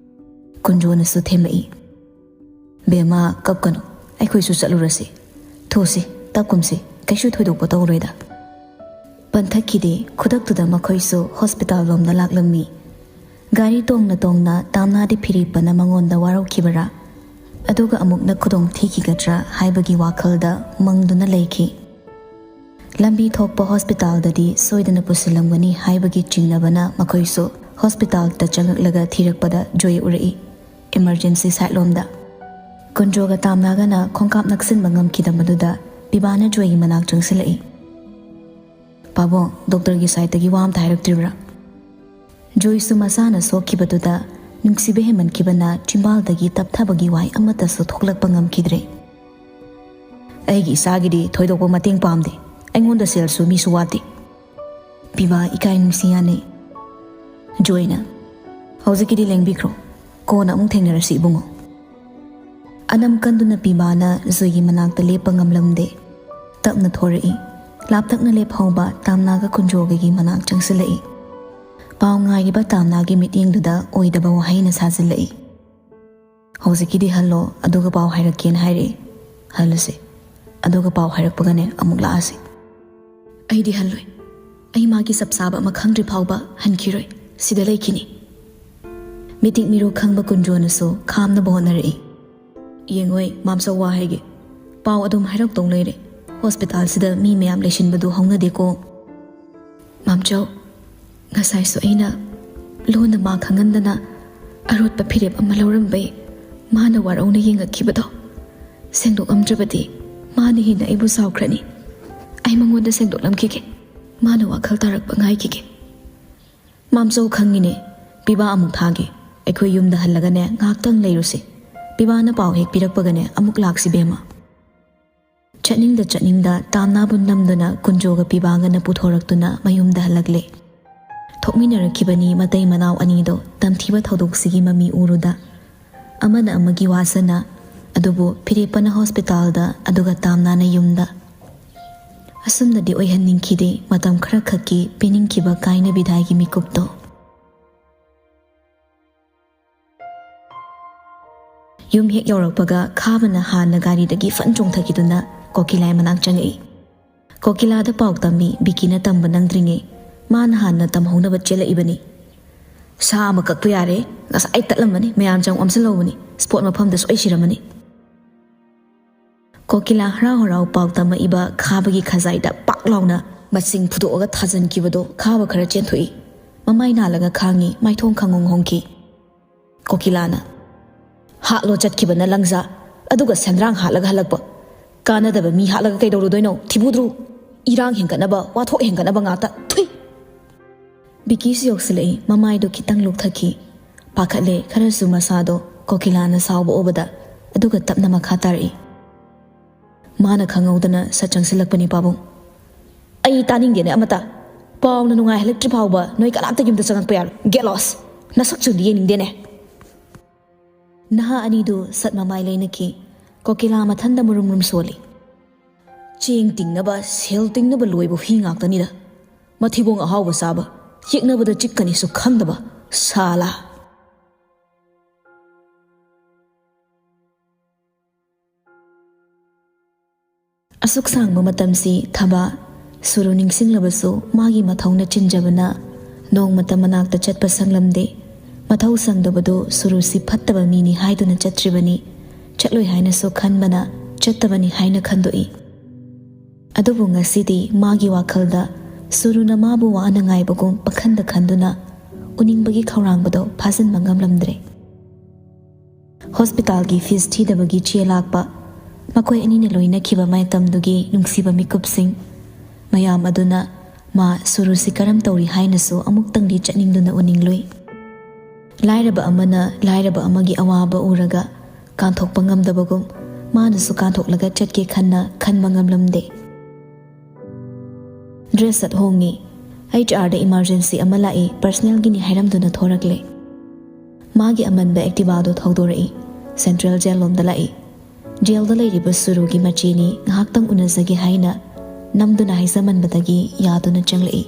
ꯀꯨꯟꯖꯣꯅꯁꯨ ꯊꯦꯝꯂꯛꯏ꯫ "ꯕꯦꯝꯃ, ꯀꯞꯀꯅꯨ, ꯑꯩꯈꯣꯏꯁꯨ ꯆꯠꯂꯨꯔꯁꯤ꯫ ꯊꯨꯁꯤ, ꯇꯞꯀꯨꯝꯁꯤ, ꯀꯩꯁꯨ ꯊꯣꯏꯗꯣꯛꯄ ꯇꯧꯔꯣꯏꯗ꯫" ꯄꯟꯊꯛꯈꯤꯗꯦ, ꯈꯨꯗꯛꯇꯨꯗ ꯃꯈꯣꯏꯁꯨ ꯍꯣꯁꯄꯤꯇꯥꯜ ꯂꯣꯝꯗ ꯂꯥꯛꯂꯝꯃꯤ꯫ ꯒꯥꯔꯤ ꯇꯣꯡꯅ ꯇꯣꯡꯅ ꯇꯥꯝꯅꯥꯗꯤ ꯐꯤꯔꯦꯞꯄꯅ ꯃꯉꯣꯟꯗ ꯋꯥꯔꯧꯈꯤꯕꯔꯥ? ꯑꯗꯨꯒ ꯑꯃꯨꯛꯅ ꯈꯨꯗꯣꯡ ꯊꯤꯈꯤꯒꯗ꯭ꯔꯥ ꯍꯥꯏꯕꯒꯤ ꯋꯥꯈꯜꯗ ꯃꯪꯗꯨꯅ ꯂꯩꯈꯤ꯫ ꯂꯝꯕꯤ ꯊꯣꯛꯄ ꯍꯣꯁꯄꯤꯇꯥꯜꯗꯗꯤ ꯁꯣꯏꯗꯅ ꯄꯨꯁꯤꯜꯂꯝꯒꯅꯤ ꯍꯥꯏꯕꯒꯤ ꯆꯤꯡꯅꯕꯅ ꯃꯈꯣꯏꯁꯨ ꯍꯣꯁꯄꯤꯇꯥꯜꯗ ꯆꯪꯂꯛꯂꯒ ꯊꯤꯔꯛꯄꯗ ꯖꯣꯏ ꯎꯔꯛꯏ, ꯏꯃꯔꯖꯦꯟꯁꯤ ꯁꯥꯏꯠꯂꯣꯝꯗ꯫ ꯀꯨꯟꯖꯣꯒ ꯇꯥꯝꯅꯥꯒꯅ ꯈꯣꯡꯀꯥꯞ ꯅꯛꯁꯤꯟꯕ ꯉꯝꯈꯤꯗꯕꯗꯨꯗ ꯄꯤꯕꯥꯅ ꯖꯣꯏꯒꯤ ꯃꯅꯥꯛ ꯆꯪꯁꯤꯜꯂꯛꯏ꯫ "ꯄꯥꯕꯨꯡ, ꯗꯣꯛꯇꯔꯒꯤ ꯁꯥꯏꯠꯇꯒꯤ ꯋꯥ ꯑꯝꯇ ꯍꯥꯏꯔꯛꯇ꯭ꯔꯤꯕ꯭ꯔꯥ?" ꯖꯣꯏꯁꯨ ꯃꯁꯥꯅ ꯁꯣꯛꯈꯤꯕꯗꯨꯗ ꯅꯨꯡꯁꯤꯕ ꯍꯦꯟꯃꯟꯈꯤꯕꯅ ꯆꯤꯝꯕꯥꯜꯗꯒꯤ ꯇꯞꯊꯕꯒꯤ ꯋꯥꯍꯩ ꯑꯃꯠꯇꯁꯨ ꯊꯣꯛꯂꯛꯄ ꯉꯝꯈꯤꯗ꯭ꯔꯦ꯫ "ꯑꯩꯒꯤ ꯏꯆꯥꯒꯤꯗꯤ ꯊꯣꯏꯗꯣꯛꯄ ꯃꯇꯦꯡ ꯄꯥꯝꯗꯦ, ꯑꯩꯉꯣꯟꯗ ꯁꯦꯜꯁꯨ ꯃꯤꯁꯨ ꯋꯥꯠꯇꯦ꯫" ꯄꯤꯕꯥ ꯏꯀꯥꯏ ꯅꯨꯡꯁꯤ ꯌꯥꯅꯩ꯫ ꯖꯣꯏꯅ, "ꯍꯧꯖꯤꯛꯀꯤꯗꯤ ꯂꯦꯡꯕꯤꯈ꯭ꯔꯣ, ꯀꯣꯟꯅ ꯑꯃꯨꯛ ꯊꯦꯡꯅꯔꯁꯤ ꯏꯕꯨꯡꯉꯣ꯫" ꯑꯅꯝ ꯀꯟꯗꯨꯅ ꯄꯤꯕꯥꯅ ꯖꯣꯏꯒꯤ ꯃꯅꯥꯛꯇ ꯂꯦꯞꯄ ꯉꯝꯂꯝꯗꯦ꯫ ꯇꯞꯅ ꯊꯣꯔꯛꯏ꯫ ꯂꯥꯞꯇꯛꯅ ꯂꯦꯞꯍꯧꯕ ꯇꯥꯝꯅꯥꯒ ꯀꯨꯟꯖꯣꯒꯒꯤ ꯃꯅꯥꯛ ꯆꯪꯁꯤꯜꯂꯛꯏ꯫ ꯄꯥꯎ ꯉꯥꯏꯔꯤꯕ ꯇꯥꯝꯅꯥꯒꯤ ꯃꯤꯠꯌꯦꯡꯗꯨꯗ ꯑꯣꯏꯗꯕ ꯋꯥꯍꯩꯅ ꯁꯥꯖꯤꯜꯂꯛꯏ꯫ "ꯍꯧꯖꯤꯛꯀꯤꯗꯤ ꯍꯜꯂꯣ, ꯑꯗꯨꯒ ꯄꯥꯎ ꯍꯥꯏꯔꯛꯀꯦꯅ ꯍꯥꯏꯔꯛꯏ꯫ ꯍꯜꯂꯁꯤ, ꯑꯗꯨꯒ ꯄꯥꯎ ꯍꯥꯏꯔꯛꯄꯒꯅꯦ ꯑꯃꯨꯛ ꯂꯥꯛꯑꯁꯤ꯫" "ꯑꯩꯗꯤ ꯍꯜꯂꯣꯏ꯫ ꯑꯩ ꯃꯥꯒꯤ ꯆꯞ ꯆꯥꯕ ꯑꯃ ꯈꯪꯗ꯭ꯔꯤ ꯐꯥꯎꯕ ꯍꯟꯈꯤꯔꯣꯏ꯫ ꯁꯤꯗ ꯂꯩꯈꯤꯅꯤ꯫" ꯃꯤꯇꯤꯛ ꯃꯤꯔꯣ ꯈꯪꯕ ꯀꯨꯟꯖꯣꯅꯁꯨ ꯈꯥꯝꯅꯕ ꯍꯣꯠꯅꯔꯛꯏ꯫ "ꯌꯦꯡꯉꯣꯏ, ꯃꯥꯝꯆꯧ ꯋꯥ ꯍꯥꯏꯒꯦ꯫ ꯄꯥꯎ ꯑꯗꯨꯝ ꯍꯥꯏꯔꯛꯇꯧ ꯂꯩꯔꯦ꯫ ꯍꯣꯁꯄꯤꯇꯥꯜꯁꯤꯗ ꯃꯤ ꯃꯌꯥꯝ ꯂꯩꯁꯤꯟꯕꯗꯨ ꯍꯧꯅꯗꯦꯀꯣ꯫ ꯃꯥꯝꯆꯧ, ꯉꯁꯥꯏꯁꯨ ꯑꯩꯅ ꯂꯣꯟꯅ ꯃꯥ ꯈꯪꯍꯟꯗꯅ ꯑꯔꯣꯠꯄ ꯐꯤꯔꯦꯞ ꯑꯃ ꯂꯧꯔꯝꯕꯩ ꯃꯥꯅ ꯋꯥꯔꯧꯅ ꯌꯦꯡꯉꯛꯈꯤꯕꯗꯣ ꯁꯦꯡꯗꯣꯛꯂꯝꯗ꯭ꯔꯕꯗꯤ ꯃꯥꯅ ꯍꯦꯟꯅ ꯑꯩꯕꯨ ꯁꯥꯎꯈ꯭ꯔꯅꯤ꯫ ꯑꯩ ꯃꯉꯣꯟꯗ ꯁꯦꯡꯗꯣꯛꯂꯝꯈꯤꯒꯦ꯫ ꯃꯥꯅ ꯋꯥꯈꯜ ꯇꯥꯔꯛꯄ ꯉꯥꯏꯈꯤꯒꯦ꯫ ꯃꯥꯝꯆꯧ, ꯈꯪꯉꯤꯅꯦ, ꯄꯤꯕꯥ ꯑꯃꯨꯛ ꯊꯥꯒꯦ꯫ ꯑꯩꯈꯣꯏ ꯌꯨꯝꯗ ꯍꯜꯂꯒꯅꯦ ꯉꯥꯏꯍꯥꯛꯇꯪ ꯂꯩꯔꯨꯁꯤ꯫ ꯄꯤꯕꯥꯅ ꯄꯥꯎ ꯍꯦꯛ ꯄꯤꯔꯛꯄꯒꯅꯦ ꯑꯃꯨꯛ ꯂꯥꯛꯁꯤ ꯕꯦꯝꯃ꯫ ꯆꯠꯅꯤꯡꯗ ꯆꯠꯅꯤꯡꯗ ꯇꯥꯝꯅꯥꯕꯨ ꯅꯝꯗꯨꯅ ꯀꯨꯟꯖꯣꯒ ꯄꯤꯕꯥꯒꯅ ꯄꯨꯊꯣꯔꯛꯇꯨꯅ ꯃꯌꯨꯝꯗ ꯍꯜꯂꯛꯂꯦ꯫ ꯊꯣꯛꯃꯤꯟꯅꯔꯛꯈꯤꯕꯅꯤ ꯃꯇꯩ ꯃꯅꯥꯎ ꯑꯅꯤꯗꯣ ꯇꯝꯊꯤꯕ ꯊꯧꯗꯣꯛꯁꯤꯒꯤ ꯃꯃꯤ ꯎꯔꯨꯗ꯫ ꯑꯃꯅ ꯑꯃꯒꯤ ꯋꯥꯁꯅ, ꯑꯗꯨꯕꯨ ꯐꯤꯔꯦꯞꯄꯅ ꯍꯣꯁꯄꯤꯇꯥꯜꯗ, ꯑꯗꯨꯒ ꯇꯥꯝꯅꯥꯅ ꯌꯨꯝꯗ꯫ ꯑꯁꯨꯝꯅꯗꯤ ꯑꯣꯏꯍꯟꯅꯤꯡꯈꯤꯗꯦ ꯃꯇꯝ ꯈꯔꯈꯛꯀꯤ ꯄꯤꯅꯤꯡꯈꯤꯕ ꯀꯥꯏꯅ ꯕꯤꯗꯥꯏꯒꯤ ꯃꯤꯀꯨꯞꯇꯣ꯫ ꯌꯨꯝ ꯍꯦꯛ ꯌꯧꯔꯛꯄꯒ ꯈꯥꯕꯅ ꯍꯥꯟꯅ ꯒꯥꯔꯤꯗꯒꯤ ꯐꯟ ꯆꯣꯡꯊꯈꯤꯗꯨꯅ ꯀꯣꯀꯤꯂꯥꯏ ꯃꯅꯥꯛ ꯆꯪꯉꯛꯏ꯫ ꯀꯣꯀꯤꯂꯥꯗ ꯄꯥꯎ ꯇꯝꯃꯤ ꯕꯤꯀꯤꯅ ꯇꯝꯕ ꯅꯪꯗ꯭ꯔꯤꯉꯩ ꯃꯥꯅ ꯍꯥꯟꯅ ꯇꯝꯍꯧꯅꯕ ꯆꯦꯜꯂꯛꯏꯕꯅꯤ꯫ "ꯁꯥ ꯑꯃ ꯀꯛꯄ ꯌꯥꯔꯦ, ꯉꯁꯥꯏ ꯇꯠꯂꯝꯃꯅꯤ, ꯃꯌꯥꯝ ꯆꯪ ꯑꯣꯝꯁꯤꯜꯍꯧꯕꯅꯤ, ꯁ꯭ꯄꯣꯠ ꯃꯐꯝꯗ ꯁꯣꯏ ꯁꯤꯔꯝꯃꯅꯤ"꯫ ꯀꯣꯀꯤꯂꯥ ꯍꯔꯥꯎ ꯍꯔꯥꯎ ꯄꯥꯎ ꯇꯝꯃꯛꯏꯕ ꯈꯥꯕꯒꯤ ꯈꯖꯥꯏꯗ ꯄꯥꯛ ꯂꯥꯎꯅ ꯃꯁꯤꯡ ꯐꯨꯗꯣꯛꯑꯒ ꯊꯥꯖꯤꯟꯈꯤꯕꯗꯣ ꯈꯥꯕ ꯈꯔ ꯆꯦꯟꯊꯣꯛꯏ꯫ ꯃꯃꯥꯏ ꯅꯥꯜꯂꯒ ꯈꯥꯡꯉꯤ, ꯃꯥꯏꯊꯣꯡ ꯈꯪꯍꯣꯡ ꯍꯣꯡꯈꯤ꯫ ꯀꯣꯀꯤꯂꯥꯅ, "ꯍꯥꯠꯂꯣ ꯆꯠꯈꯤꯕꯅ ꯂꯪꯖꯥ, ꯑꯗꯨꯒ ꯁꯦꯟꯗ꯭ꯔꯥꯡ ꯍꯥꯠꯂꯒ ꯍꯜꯂꯛꯄ꯫ ꯀꯥꯟꯅꯗꯕ ꯃꯤ ꯍꯥꯠꯂꯒ ꯀꯩꯗꯧꯔꯨꯗꯣꯏꯅꯣ, ꯊꯤꯕꯨꯗ꯭ꯔꯨ? ꯏꯔꯥꯡ ꯍꯦꯟꯒꯠꯅꯕ, ꯋꯥꯊꯣꯛ ꯍꯦꯟꯒꯠꯅꯕ ꯉꯥꯛꯇ꯫ ꯊꯨꯏ!" ꯕꯤꯀꯤꯁꯨ ꯌꯧꯁꯤꯜꯂꯛꯏ, ꯃꯃꯥꯏꯗꯣ ꯈꯤꯇꯪ ꯂꯨꯛꯊꯈꯤ꯫ ꯄꯥꯈꯠꯂꯦ ꯈꯔꯁꯨ ꯃꯁꯥꯗꯣ ꯀꯣꯀꯤꯂꯥꯅ ꯁꯥꯎꯕ ꯎꯕꯗ, ꯑꯗꯨꯒ ꯇꯞꯅ ꯃꯈꯥ ꯇꯥꯔꯛꯏ꯫ ꯃꯥꯅ ꯈꯪꯍꯧꯗꯅ ꯁꯠ ꯆꯪꯁꯤꯜꯂꯛꯄꯅꯤ ꯄꯥꯕꯨꯡ꯫ "ꯑꯩ ꯇꯥꯅꯤꯡꯗꯦꯅꯦ ꯑꯃꯇ꯫ ꯄꯥꯎꯅ ꯅꯨꯡꯉꯥꯏꯍꯜꯂꯛꯇ꯭ꯔꯤ ꯐꯥꯎꯕ ꯅꯣꯏ ꯀꯅꯥꯝꯇ ꯌꯨꯝꯗ ꯆꯪꯉꯛꯄ ꯌꯥꯔꯣꯏ꯫ Get lost! ꯅꯁꯛꯁꯨ ꯑꯝꯇ ꯌꯦꯡꯅꯤꯡꯗꯦꯅꯦ"꯫ ꯅꯍꯥ ꯑꯅꯤꯗꯨ ꯁꯠ ꯃꯃꯥꯏ ꯂꯩꯅꯈꯤ꯫ ꯀꯣꯀꯤꯂꯥ ꯃꯊꯟꯗ ꯃꯨꯔꯨꯝ ꯃꯨꯔꯨꯝ ꯁꯣꯜꯂꯤ꯫ "ꯆꯦꯡ ꯇꯤꯡꯅꯕ, ꯁꯦꯜ ꯇꯤꯡꯅꯕ ꯂꯣꯏꯕ ꯍꯨꯏ ꯉꯥꯛꯇꯅꯤꯗ꯫ ꯃꯊꯤꯕꯣꯡ ꯑꯍꯥꯎꯕ ꯆꯥꯕ, ꯌꯦꯛꯅꯕꯗ ꯆꯤꯛꯀꯅꯤꯁꯨ ꯈꯪꯗꯕ ꯁꯥꯂꯥ"꯫ ꯑꯁꯨꯛ ꯁꯥꯡꯕ ꯃꯇꯝꯁꯤ ꯊꯕꯥ ꯁꯨꯔꯨ ꯅꯤꯡꯁꯤꯡꯂꯕꯁꯨ ꯃꯥꯒꯤ ꯃꯊꯧꯅ ꯆꯤꯟꯖꯕꯅ ꯅꯣꯡꯃꯇ ꯃꯅꯥꯛꯇ ꯆꯠꯄ ꯁꯪꯂꯝꯗꯦ꯫ ꯃꯊꯧ ꯁꯪꯗꯕꯗꯨ ꯁꯨꯔꯨꯁꯤ ꯐꯠꯇꯕ ꯃꯤꯅꯤ ꯍꯥꯏꯗꯨꯅ ꯆꯠꯇ꯭ꯔꯤꯕꯅꯤ꯫ ꯆꯠꯂꯣꯏ ꯍꯥꯏꯅꯁꯨ ꯈꯟꯕꯅ ꯆꯠꯇꯕꯅꯤ ꯍꯥꯏꯅ ꯈꯟꯗꯣꯛꯏ꯫ ꯑꯗꯨꯕꯨ ꯉꯁꯤꯗꯤ ꯃꯥꯒꯤ ꯋꯥꯈꯜꯗ ꯁꯨꯔꯨꯅ ꯃꯥꯕꯨ ꯋꯥꯅ ꯉꯥꯏꯕꯒꯨꯝ ꯄꯥꯈꯟꯗ ꯈꯟꯗꯨꯅ ꯎꯅꯤꯡꯕꯒꯤ ꯈꯧꯔꯥꯡꯕꯗꯣ ꯐꯥꯖꯤꯟꯕ ꯉꯝꯂꯝꯗ꯭ꯔꯦ꯫ ꯍꯣꯁꯄꯤꯇꯥꯜꯒꯤ ꯐꯤꯁ ꯊꯤꯗꯕꯒꯤ ꯆꯦ ꯂꯥꯛꯄ, ꯃꯈꯣꯏ ꯑꯅꯤꯅ ꯂꯣꯏꯅꯈꯤꯕ ꯃꯇꯝꯗꯨꯒꯤ ꯅꯨꯡꯁꯤꯕ ꯃꯤꯀꯨꯞꯁꯤꯡ, ꯃꯌꯥꯝ ꯑꯗꯨꯅ ꯃꯥ ꯁꯨꯔꯨꯁꯤ ꯀꯔꯝ ꯇꯧꯔꯤ ꯍꯥꯏꯅꯁꯨ ꯑꯃꯨꯛꯇꯪꯗꯤ ꯆꯠꯅꯤꯡꯗꯨꯅ ꯎꯅꯤꯡꯂꯨꯏ꯫ ꯂꯥꯏꯔꯕ ꯑꯃꯅ ꯂꯥꯏꯔꯕ ꯑꯃꯒꯤ ꯑꯋꯥꯕ ꯎꯔꯒ ꯀꯥꯟꯊꯣꯛꯄ ꯉꯝꯗꯕꯒꯨꯝ, ꯃꯥꯅꯁꯨ ꯀꯥꯟꯊꯣꯛꯂꯒ ꯆꯠꯀꯦ ꯈꯟꯅ ꯈꯟꯕ ꯉꯝꯂꯝꯗꯦ꯫ ꯗ꯭ꯔꯦꯁ ꯁꯠ ꯍꯣꯡꯉꯤ꯫ ꯑꯩꯆ ꯑꯥꯔꯗ ꯏꯃꯥꯔꯖꯦꯟꯁꯤ ꯑꯃ ꯂꯥꯛꯏ, ꯄꯔꯁꯅꯦꯜꯒꯤꯅꯤ ꯍꯥꯏꯔꯝꯗꯨꯅ ꯊꯣꯔꯛꯂꯦ꯫ ꯃꯥꯒꯤ ꯑꯃꯟꯕ ꯑꯦꯛꯇꯤꯚꯥꯗꯣ ꯊꯧꯗꯣꯔꯛꯏ꯫ ꯁꯦꯟꯇ꯭ꯔꯦꯜ ꯖꯦꯜ ꯂꯣꯝꯗ ꯂꯥꯛꯏ꯫ ꯖꯦꯜꯗ ꯂꯩꯔꯤꯕ ꯁꯨꯔꯨꯒꯤ ꯃꯆꯦꯅꯤ, ꯉꯥꯏꯍꯥꯛꯇꯪ ꯎꯅꯖꯒꯦ ꯍꯥꯏꯅ ꯅꯝꯗꯨꯅ ꯍꯥꯏꯖꯃꯟꯕꯗꯒꯤ ꯌꯥꯗꯨꯅ ꯆꯪꯂꯛꯏ꯫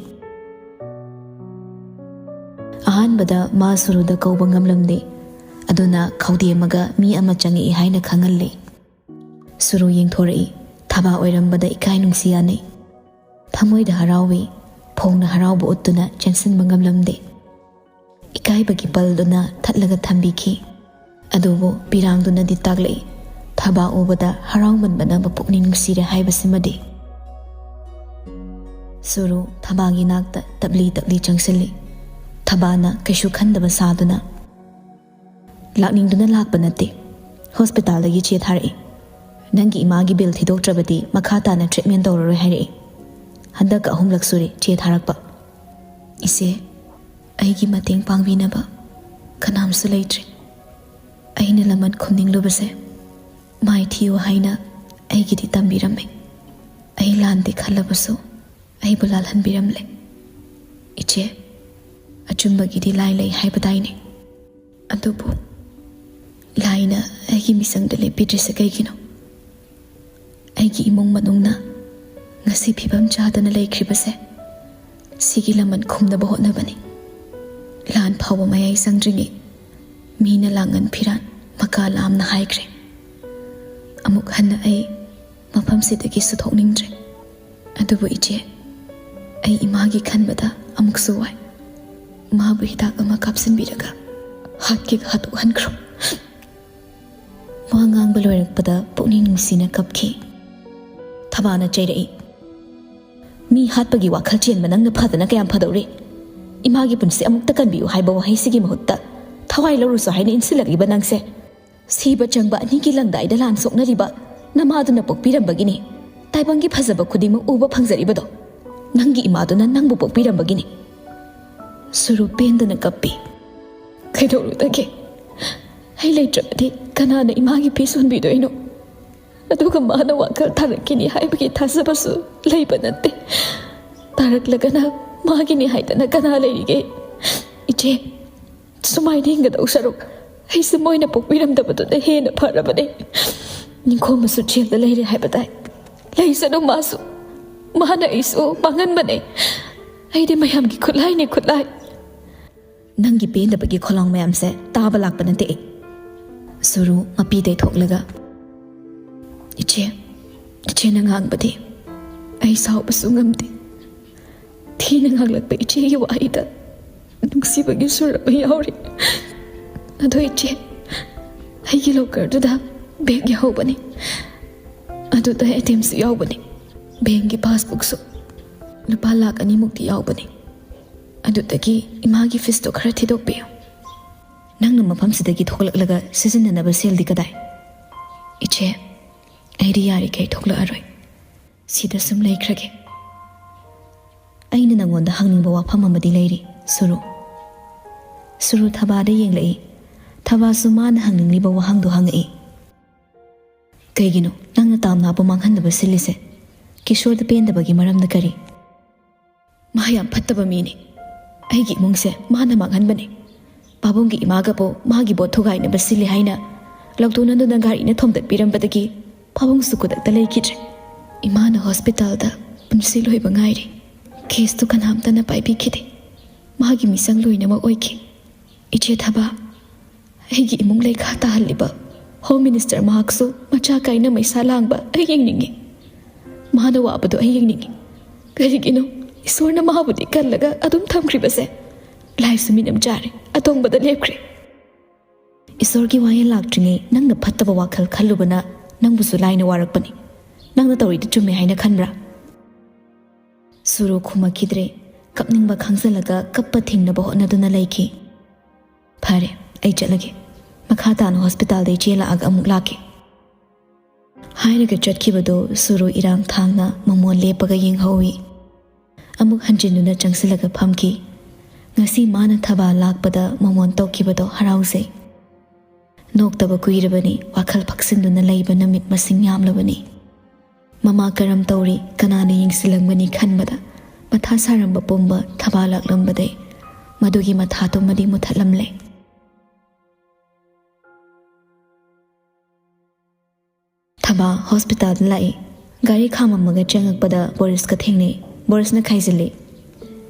ꯑꯍꯥꯟꯕꯗ ꯃꯥ ꯁꯨꯔꯨꯗ ꯀꯧꯕ ꯉꯝꯂꯝꯗꯦ꯫ ꯑꯗꯨꯅ ꯈꯧꯗꯦꯝꯃꯒ ꯃꯤ ꯑꯃ ꯆꯪꯉꯛꯏ ꯍꯥꯏꯅ ꯈꯪꯍꯜꯂꯤ꯫ ꯁꯨꯔꯨ ꯌꯦꯡꯊꯣꯔꯛꯏ꯫ ꯊꯕꯥ ꯑꯣꯏꯔꯝꯕꯗ ꯏꯀꯥꯏ ꯅꯨꯡꯁꯤ ꯌꯥꯅꯩ꯫ ꯊꯃꯣꯏꯗ ꯍꯔꯥꯎꯏ꯫ ꯐꯣꯡꯅ ꯍꯔꯥꯎꯕ ꯎꯠꯇꯨꯅ ꯆꯦꯟꯁꯤꯟꯕ ꯉꯝꯂꯝꯗꯦ꯫ ꯏꯀꯥꯏꯕꯒꯤ ꯄꯜꯗꯨꯅ ꯊꯠꯂꯒ ꯊꯝꯕꯤꯈꯤ꯫ ꯑꯗꯨꯕꯨ ꯄꯤꯔꯥꯡꯗꯨꯅꯗꯤ ꯇꯥꯛꯂꯛꯏ, ꯊꯕꯥ ꯎꯕꯗ ꯍꯔꯥꯎꯃꯟꯕꯅ ꯃꯄꯨꯛꯅꯤꯡ ꯅꯨꯡꯁꯤꯔꯦ ꯍꯥꯏꯕꯁꯤꯃꯗꯤ꯫ ꯁꯨꯔꯨ ꯊꯕꯥꯒꯤ ꯅꯥꯛꯇ ꯇꯞꯂꯤ ꯇꯞꯂꯤ ꯆꯪꯁꯤꯜꯂꯤ꯫ ꯊꯕꯥꯅ ꯀꯩꯁꯨ ꯈꯟꯗꯕ ꯁꯥꯗꯨꯅ, "ꯂꯥꯛꯅꯤꯡꯗꯨꯅ ꯂꯥꯛꯄ ꯅꯠꯇꯦ꯫ ꯍꯣꯁꯄꯤꯇꯥꯜꯗꯒꯤ ꯆꯦ ꯊꯥꯔꯛꯏ꯫ ꯅꯪꯒꯤ ꯏꯃꯥꯒꯤ ꯕꯤꯜ ꯊꯤꯗꯣꯛꯇ꯭ꯔꯕꯗꯤ ꯃꯈꯥ ꯇꯥꯅ ꯇ꯭ꯔꯤꯠꯃꯦꯟ ꯇꯧꯔꯔꯣꯏ ꯍꯥꯏꯔꯛꯏ꯫ ꯍꯟꯗꯛꯀ ꯑꯍꯨꯝꯂꯛ ꯁꯨꯔꯦ ꯆꯦ ꯊꯥꯔꯛꯄ꯫" "ꯏꯆꯦ, ꯑꯩꯒꯤ ꯃꯇꯦꯡ ꯄꯥꯡꯕꯤꯅꯕ ꯀꯅꯥꯝꯁꯨ ꯂꯩꯇ꯭ꯔꯦ꯫ ꯑꯩꯅ ꯂꯃꯟ ꯈꯨꯝꯅꯤꯡꯂꯨꯕꯁꯦ ꯃꯥꯏ ꯊꯤꯌꯨ ꯍꯥꯏꯅ ꯑꯩꯒꯤꯗꯤ ꯇꯝꯕꯤꯔꯝꯃꯦ꯫ ꯑꯩ ꯂꯥꯟꯗꯦ ꯈꯜꯂꯕꯁꯨ ꯑꯩꯕꯨ ꯂꯥꯜꯍꯟꯕꯤꯔꯝꯂꯦ꯫ ꯏꯆꯦ, ꯑꯆꯨꯝꯕꯒꯤꯗꯤ ꯂꯥꯏ ꯂꯩ ꯍꯥꯏꯕꯗꯥꯏꯅꯦ? ꯑꯗꯨꯕꯨ ꯂꯥꯏꯅ ꯑꯩꯒꯤ ꯃꯤꯆꯪꯗ ꯂꯦꯞꯄꯤꯗ꯭ꯔꯤꯁꯦ ꯀꯩꯒꯤꯅꯣ? ꯑꯩꯒꯤ ꯏꯃꯨꯡ ꯃꯅꯨꯡꯅ ꯉꯁꯤ ꯐꯤꯕꯝ ꯆꯥꯗꯅ ꯂꯩꯈ꯭ꯔꯤꯕꯁꯦ ꯁꯤꯒꯤ ꯂꯃꯟ ꯈꯨꯝꯅꯕ ꯍꯣꯠꯅꯕꯅꯤ꯫ ꯂꯥꯟ ꯐꯥꯎꯕ ꯃꯌꯥꯏ ꯆꯪꯗ꯭ꯔꯤꯉꯩ ꯃꯤꯅ ꯂꯥꯡꯒꯟ ꯐꯤꯔꯥꯟ ꯃꯀꯥ ꯂꯥꯝꯅ ꯍꯥꯏꯈ꯭ꯔꯦ꯫ ꯑꯃꯨꯛ ꯍꯟꯅ ꯑꯩ ꯃꯐꯝꯁꯤꯗꯒꯤ ꯁꯨꯊꯣꯛꯅꯤꯡꯗ꯭ꯔꯦ꯫ ꯑꯗꯨꯕꯨ ꯏꯆꯦ, ꯑꯩ ꯏꯃꯥꯒꯤ ꯈꯟꯕꯗ ꯑꯃꯨꯛꯁꯨ ꯋꯥꯏ꯫ ꯃꯥꯕꯨ ꯍꯤꯗꯥꯛ ꯑꯃ ꯀꯥꯞꯁꯤꯟꯕꯤꯔꯒ ꯍꯥꯠꯀꯦꯒ ꯍꯥꯠꯇꯣꯛꯍꯟꯈ꯭ꯔꯣ꯫" ꯋꯥ ꯉꯥꯡꯕ ꯂꯣꯏꯔꯛꯄꯗ ꯄꯨꯛꯅꯤꯡ ꯅꯨꯡꯁꯤꯅ ꯀꯞꯈꯤ꯫ ꯊꯕꯥꯅ ꯆꯩꯔꯛꯏ, "ꯃꯤ ꯍꯥꯠꯄꯒꯤ ꯋꯥꯈꯜ ꯆꯦꯟꯕ ꯅꯪꯅ ꯐꯗꯅ ꯀꯌꯥꯝ ꯐꯗꯧꯔꯤ? ꯏꯃꯥꯒꯤ ꯄꯨꯟꯁꯤ ꯑꯃꯨꯛꯇ ꯀꯟꯕꯤꯌꯨ ꯍꯥꯏꯕ ꯋꯥꯍꯩꯁꯤꯒꯤ ꯃꯍꯨꯠꯇ ꯊꯋꯥꯏ ꯂꯧꯔꯨꯁꯨ ꯍꯥꯏꯅ ꯏꯟꯁꯤꯜꯂꯛꯂꯤꯕ ꯅꯪꯁꯦ꯫ ꯁꯤꯕ ꯆꯪꯕ ꯑꯅꯤꯒꯤ ꯂꯪꯗꯥꯏꯗ ꯂꯥꯟ ꯁꯣꯛꯅꯔꯤꯕ ꯅꯃꯥꯗꯨꯅ ꯄꯣꯛꯄꯤꯔꯝꯕꯒꯤꯅꯤ꯫ ꯇꯥꯏꯕꯪꯒꯤ ꯐꯖꯕ ꯈꯨꯗꯤꯡꯃꯛ ꯎꯕ ꯐꯪꯖꯔꯤꯕꯗꯣ ꯅꯪꯒꯤ ꯏꯃꯥꯗꯨꯅ ꯅꯪꯕꯨ ꯄꯣꯛꯄꯤꯔꯝꯕꯒꯤꯅꯤ꯫" ꯁꯨꯔꯨ ꯄꯦꯟꯗꯅ ꯀꯞꯄꯤ꯫ "ꯀꯩꯗꯧꯔꯨꯗꯒꯦ? ꯑꯩ ꯂꯩꯇ꯭ꯔꯕꯗꯤ ꯀꯅꯥꯅ ꯏꯃꯥꯒꯤ ꯐꯤ ꯁꯨꯍꯟꯕꯤꯗꯣꯏꯅꯣ? ꯑꯗꯨꯒ ꯃꯥꯅ ꯋꯥꯈꯜ ꯊꯥꯔꯛꯈꯤꯅꯤ ꯍꯥꯏꯕꯒꯤ ꯊꯥꯖꯕꯁꯨ ꯂꯩꯕ ꯅꯠꯇꯦ꯫ ꯇꯥꯔꯛꯂꯒꯅ ꯃꯥꯒꯤꯅꯤ ꯍꯥꯏꯗꯅ ꯀꯅꯥ ꯂꯩꯔꯤꯒꯦ? ꯏꯆꯦ, ꯁꯨꯃꯥꯏꯅ ꯍꯤꯡꯒꯗꯧ ꯁꯔꯨꯛ ꯑꯩꯁꯦ ꯃꯣꯏꯅ ꯄꯣꯛꯄꯤꯔꯝꯗꯕꯗꯨꯅ ꯍꯦꯟꯅ ꯐꯔꯕꯅꯦ꯫ ꯅꯤꯡꯈꯣꯝꯕꯁꯨ ꯖꯦꯜꯗ ꯂꯩꯔꯦ ꯍꯥꯏꯕ ꯇꯥꯏ꯫ ꯂꯩꯁꯅꯨ ꯃꯥꯁꯨ꯫ ꯃꯥꯅ ꯑꯩꯁꯨ ꯃꯥꯡꯍꯟꯕꯅꯦ꯫ ꯑꯩꯗꯤ ꯃꯌꯥꯝꯒꯤ ꯈꯨꯠꯂꯥꯏꯅꯦ, ꯈꯨꯠꯂꯥꯏ꯫" "ꯅꯪꯒꯤ ꯄꯦꯟꯗꯕꯒꯤ ꯈꯣꯜꯂꯥꯎ ꯃꯌꯥꯝꯁꯦ ꯇꯥꯕ ꯂꯥꯛꯄ ꯅꯠꯇꯦ ꯑꯩ꯫" ꯁꯨꯔꯨ ꯃꯄꯤ ꯇꯩꯊꯣꯛꯂꯒ, "ꯏꯆꯦ, ꯏꯆꯦꯅ ꯉꯥꯡꯕꯗꯤ ꯑꯩ ꯁꯥꯎꯕꯁꯨ ꯉꯝꯗꯦ꯫ ꯊꯤꯅ ꯉꯥꯡꯂꯛꯄ ꯏꯆꯦꯒꯤ ꯋꯥꯍꯩꯗ ꯅꯨꯡꯁꯤꯕꯒꯤ ꯁꯨꯔ ꯑꯃ ꯌꯥꯎꯔꯤ꯫ ꯑꯗꯣ ꯏꯆꯦ, ꯑꯩꯒꯤ ꯂꯣꯀꯔꯗꯨꯗ ꯕꯦꯒ ꯌꯥꯎꯕꯅꯤ꯫ ꯑꯗꯨꯗ ꯑꯦ ꯇꯤ ꯑꯦꯝꯁꯨ ꯌꯥꯎꯕꯅꯤ꯫ ꯕꯦꯡꯒꯤ ꯄꯥꯁꯕꯨꯛꯁꯨ ꯂꯨꯄꯥ ꯂꯥꯛ ꯑꯅꯤꯃꯨꯛꯇꯤ ꯌꯥꯎꯕꯅꯤ꯫ ꯑꯗꯨꯗꯒꯤ ꯏꯃꯥꯒꯤ ꯐꯤꯁꯇꯣ ꯈꯔ ꯊꯤꯗꯣꯛꯄꯤꯌꯨ꯫" "ꯅꯪꯅ ꯃꯐꯝꯁꯤꯗꯒꯤ ꯊꯣꯛꯂꯛꯂꯒ ꯁꯤꯖꯤꯟꯅꯅꯕ ꯁꯦꯜꯗꯤ ꯀꯗꯥꯏ?" "ꯏꯆꯦ, ꯑꯩꯗꯤ ꯌꯥꯔꯤꯈꯩ ꯊꯣꯛꯂꯛꯑꯔꯣꯏ꯫ ꯁꯤꯗ ꯁꯨꯝ ꯂꯩꯈ꯭ꯔꯒꯦ꯫ ꯑꯩꯅ ꯅꯪꯉꯣꯟꯗ ꯍꯪꯅꯤꯡꯕ ꯋꯥꯐꯝ ꯑꯃꯗꯤ ꯂꯩꯔꯤ, ꯁꯨꯔꯨ꯫" ꯁꯨꯔꯨ ꯊꯕꯥꯗ ꯌꯦꯡꯂꯛꯏ꯫ ꯊꯕꯥꯁꯨ ꯃꯥꯅ ꯍꯪꯅꯤꯡꯂꯤꯕ ꯋꯥꯍꯪꯗꯨ ꯍꯪꯉꯛꯏ꯫ "ꯀꯩꯒꯤꯅꯣ ꯅꯪꯅ ꯇꯥꯝꯅꯥꯕꯨ ꯃꯥꯡꯍꯟꯅꯕ ꯁꯤꯜꯂꯤꯁꯦ? ꯀꯤꯁꯣꯔꯗ ꯄꯦꯟꯗꯕꯒꯤ ꯃꯔꯝꯅ ꯀꯔꯤ?" "ꯃꯥ ꯌꯥꯝ ꯐꯠꯇꯕ ꯃꯤꯅꯤ꯫ ꯑꯩꯒꯤ ꯏꯃꯨꯡꯁꯦ ꯃꯥꯅ ꯃꯥꯡꯍꯟꯕꯅꯤ꯫ ꯄꯥꯕꯨꯡꯒꯤ ꯏꯃꯥꯒꯕꯨ ꯃꯥꯒꯤ ꯚꯣꯠ ꯊꯨꯒꯥꯏꯅꯕ ꯁꯤꯜꯂꯤ ꯍꯥꯏꯅ ꯂꯧꯇꯣꯟ ꯑꯗꯨꯅ ꯒꯥꯔꯤꯅ ꯊꯣꯝꯗꯠꯄꯤꯔꯝꯕꯗꯒꯤ ꯄꯥꯕꯨꯡꯁꯨ ꯈꯨꯗꯛꯇ ꯂꯩꯈꯤꯗ꯭ꯔꯦ꯫ ꯏꯃꯥꯅ ꯍꯣꯁꯄꯤꯇꯥꯜꯗ ꯄꯨꯟꯁꯤ ꯂꯣꯏꯕ ꯉꯥꯏꯔꯤ꯫ ꯀꯦꯁꯇꯨ ꯀꯅꯥꯝꯇꯅ ꯄꯥꯏꯕꯤꯈꯤꯗꯦ꯫ ꯃꯥꯒꯤ ꯃꯤꯁꯪ ꯂꯣꯏꯅꯃꯛ ꯑꯣꯏꯈꯤ꯫ ꯏꯆꯦ ꯊꯕꯥ, ꯑꯩꯒꯤ ꯏꯃꯨꯡ ꯂꯩꯈꯥ ꯇꯥꯍꯜꯂꯤꯕ ꯍꯣꯝ ꯃꯤꯅꯤꯁꯇꯔ ꯃꯍꯥꯛꯁꯨ ꯃꯆꯥ ꯀꯥꯏꯅ ꯃꯩꯁꯥ ꯂꯥꯡꯕ ꯑꯩ ꯌꯦꯡꯅꯤꯡꯉꯤ꯫ ꯃꯥꯅ ꯋꯥꯕꯗꯣ ꯑꯩ ꯌꯦꯡꯅꯤꯡꯉꯤ꯫ ꯀꯔꯤꯒꯤꯅꯣ ꯏꯁꯣꯔꯅ ꯃꯥꯕꯨꯗꯤ ꯀꯜꯂꯒ ꯑꯗꯨꯝ ꯊꯝꯈ꯭ꯔꯤꯕꯁꯦ? ꯂꯥꯏꯁꯨ ꯃꯤꯅꯝ ꯆꯥꯔꯦ, ꯑꯇꯣꯡꯕꯗ ꯂꯦꯞꯈ꯭ꯔꯦ꯫" ꯏꯁꯣꯔꯒꯤ ꯋꯥꯌꯦꯜ ꯂꯥꯛꯇ꯭ꯔꯤꯉꯩ ꯅꯪꯅ ꯐꯠꯇꯕ ꯋꯥꯈꯜ ꯈꯜꯂꯨꯕꯅ ꯅꯪꯕꯨꯁꯨ ꯂꯥꯏꯅ ꯋꯥꯔꯛꯄꯅꯤ꯫ ꯅꯪꯅ ꯇꯧꯔꯤꯗꯨ ꯆꯨꯝꯃꯦ ꯍꯥꯏꯅ ꯈꯟꯕ꯭ꯔꯥ? ꯁꯨꯔꯨ ꯈꯨꯝꯃꯛꯈꯤꯗ꯭ꯔꯦ꯫ ꯀꯞꯅꯤꯡꯕ ꯈꯥꯡꯖꯤꯜꯂꯒ ꯀꯞꯄ ꯊꯤꯡꯅꯕ ꯍꯣꯠꯅꯗꯨꯅ ꯂꯩꯈꯤ꯫ "ꯐꯔꯦ, ꯑꯩ ꯆꯠꯂꯒꯦ꯫ ꯃꯈꯥ ꯇꯥꯅ ꯍꯣꯁꯄꯤꯇꯥꯜꯗ ꯏꯆꯦ ꯂꯥꯛꯑꯒ ꯑꯃꯨꯛ ꯂꯥꯛꯀꯦ"꯫ ꯍꯥꯏꯔꯒ ꯆꯠꯈꯤꯕꯗꯨ ꯁꯨꯔꯨ ꯏꯔꯥꯡ ꯊꯥꯡꯅ ꯃꯃꯣꯟ ꯂꯦꯞꯄꯒ ꯌꯦꯡꯍꯧꯏ꯫ ꯑꯃꯨꯛ ꯍꯟꯖꯤꯟꯗꯨꯅ ꯆꯪꯁꯤꯜꯂꯒ ꯐꯝꯈꯤ꯫ ꯉꯁꯤ ꯃꯥꯅ ꯊꯕꯥ ꯂꯥꯛꯄꯗ ꯃꯃꯣꯟ ꯇꯧꯈꯤꯕꯗꯣ ꯍꯔꯥꯎꯖꯩ꯫ ꯅꯣꯛꯇꯕ ꯀꯨꯏꯔꯕꯅꯤ, ꯋꯥꯈꯜ ꯐꯛꯆꯤꯟꯗꯨꯅ ꯂꯩꯕ ꯅꯨꯃꯤꯠ ꯃꯁꯤꯡ ꯌꯥꯝꯂꯕꯅꯤ꯫ ꯃꯃꯥ ꯀꯔꯝ ꯇꯧꯔꯤ, ꯀꯅꯥꯅ ꯌꯦꯡꯁꯤꯜꯂꯝꯒꯅꯤ ꯈꯟꯕꯗ ꯃꯊꯥ ꯁꯥꯔꯝꯕ ꯄꯨꯝꯕ ꯊꯕꯥ ꯂꯥꯛꯂꯝꯕꯗꯩ ꯃꯗꯨꯒꯤ ꯃꯊꯥꯗꯨꯃꯗꯤ ꯃꯨꯊꯠꯂꯝꯂꯦ꯫ ꯊꯕꯥ ꯍꯣꯁꯄꯤꯇꯥꯜꯗ ꯂꯥꯛꯏ꯫ ꯒꯥꯔꯤ ꯈꯥꯝꯃꯝꯃꯒ ꯆꯪꯉꯛꯄꯗ ꯕꯣꯔꯤꯁꯀ ꯊꯦꯡꯅꯩ꯫ ꯕꯣꯔꯤꯁꯅ ꯈꯥꯏꯖꯤꯜꯂꯤ꯫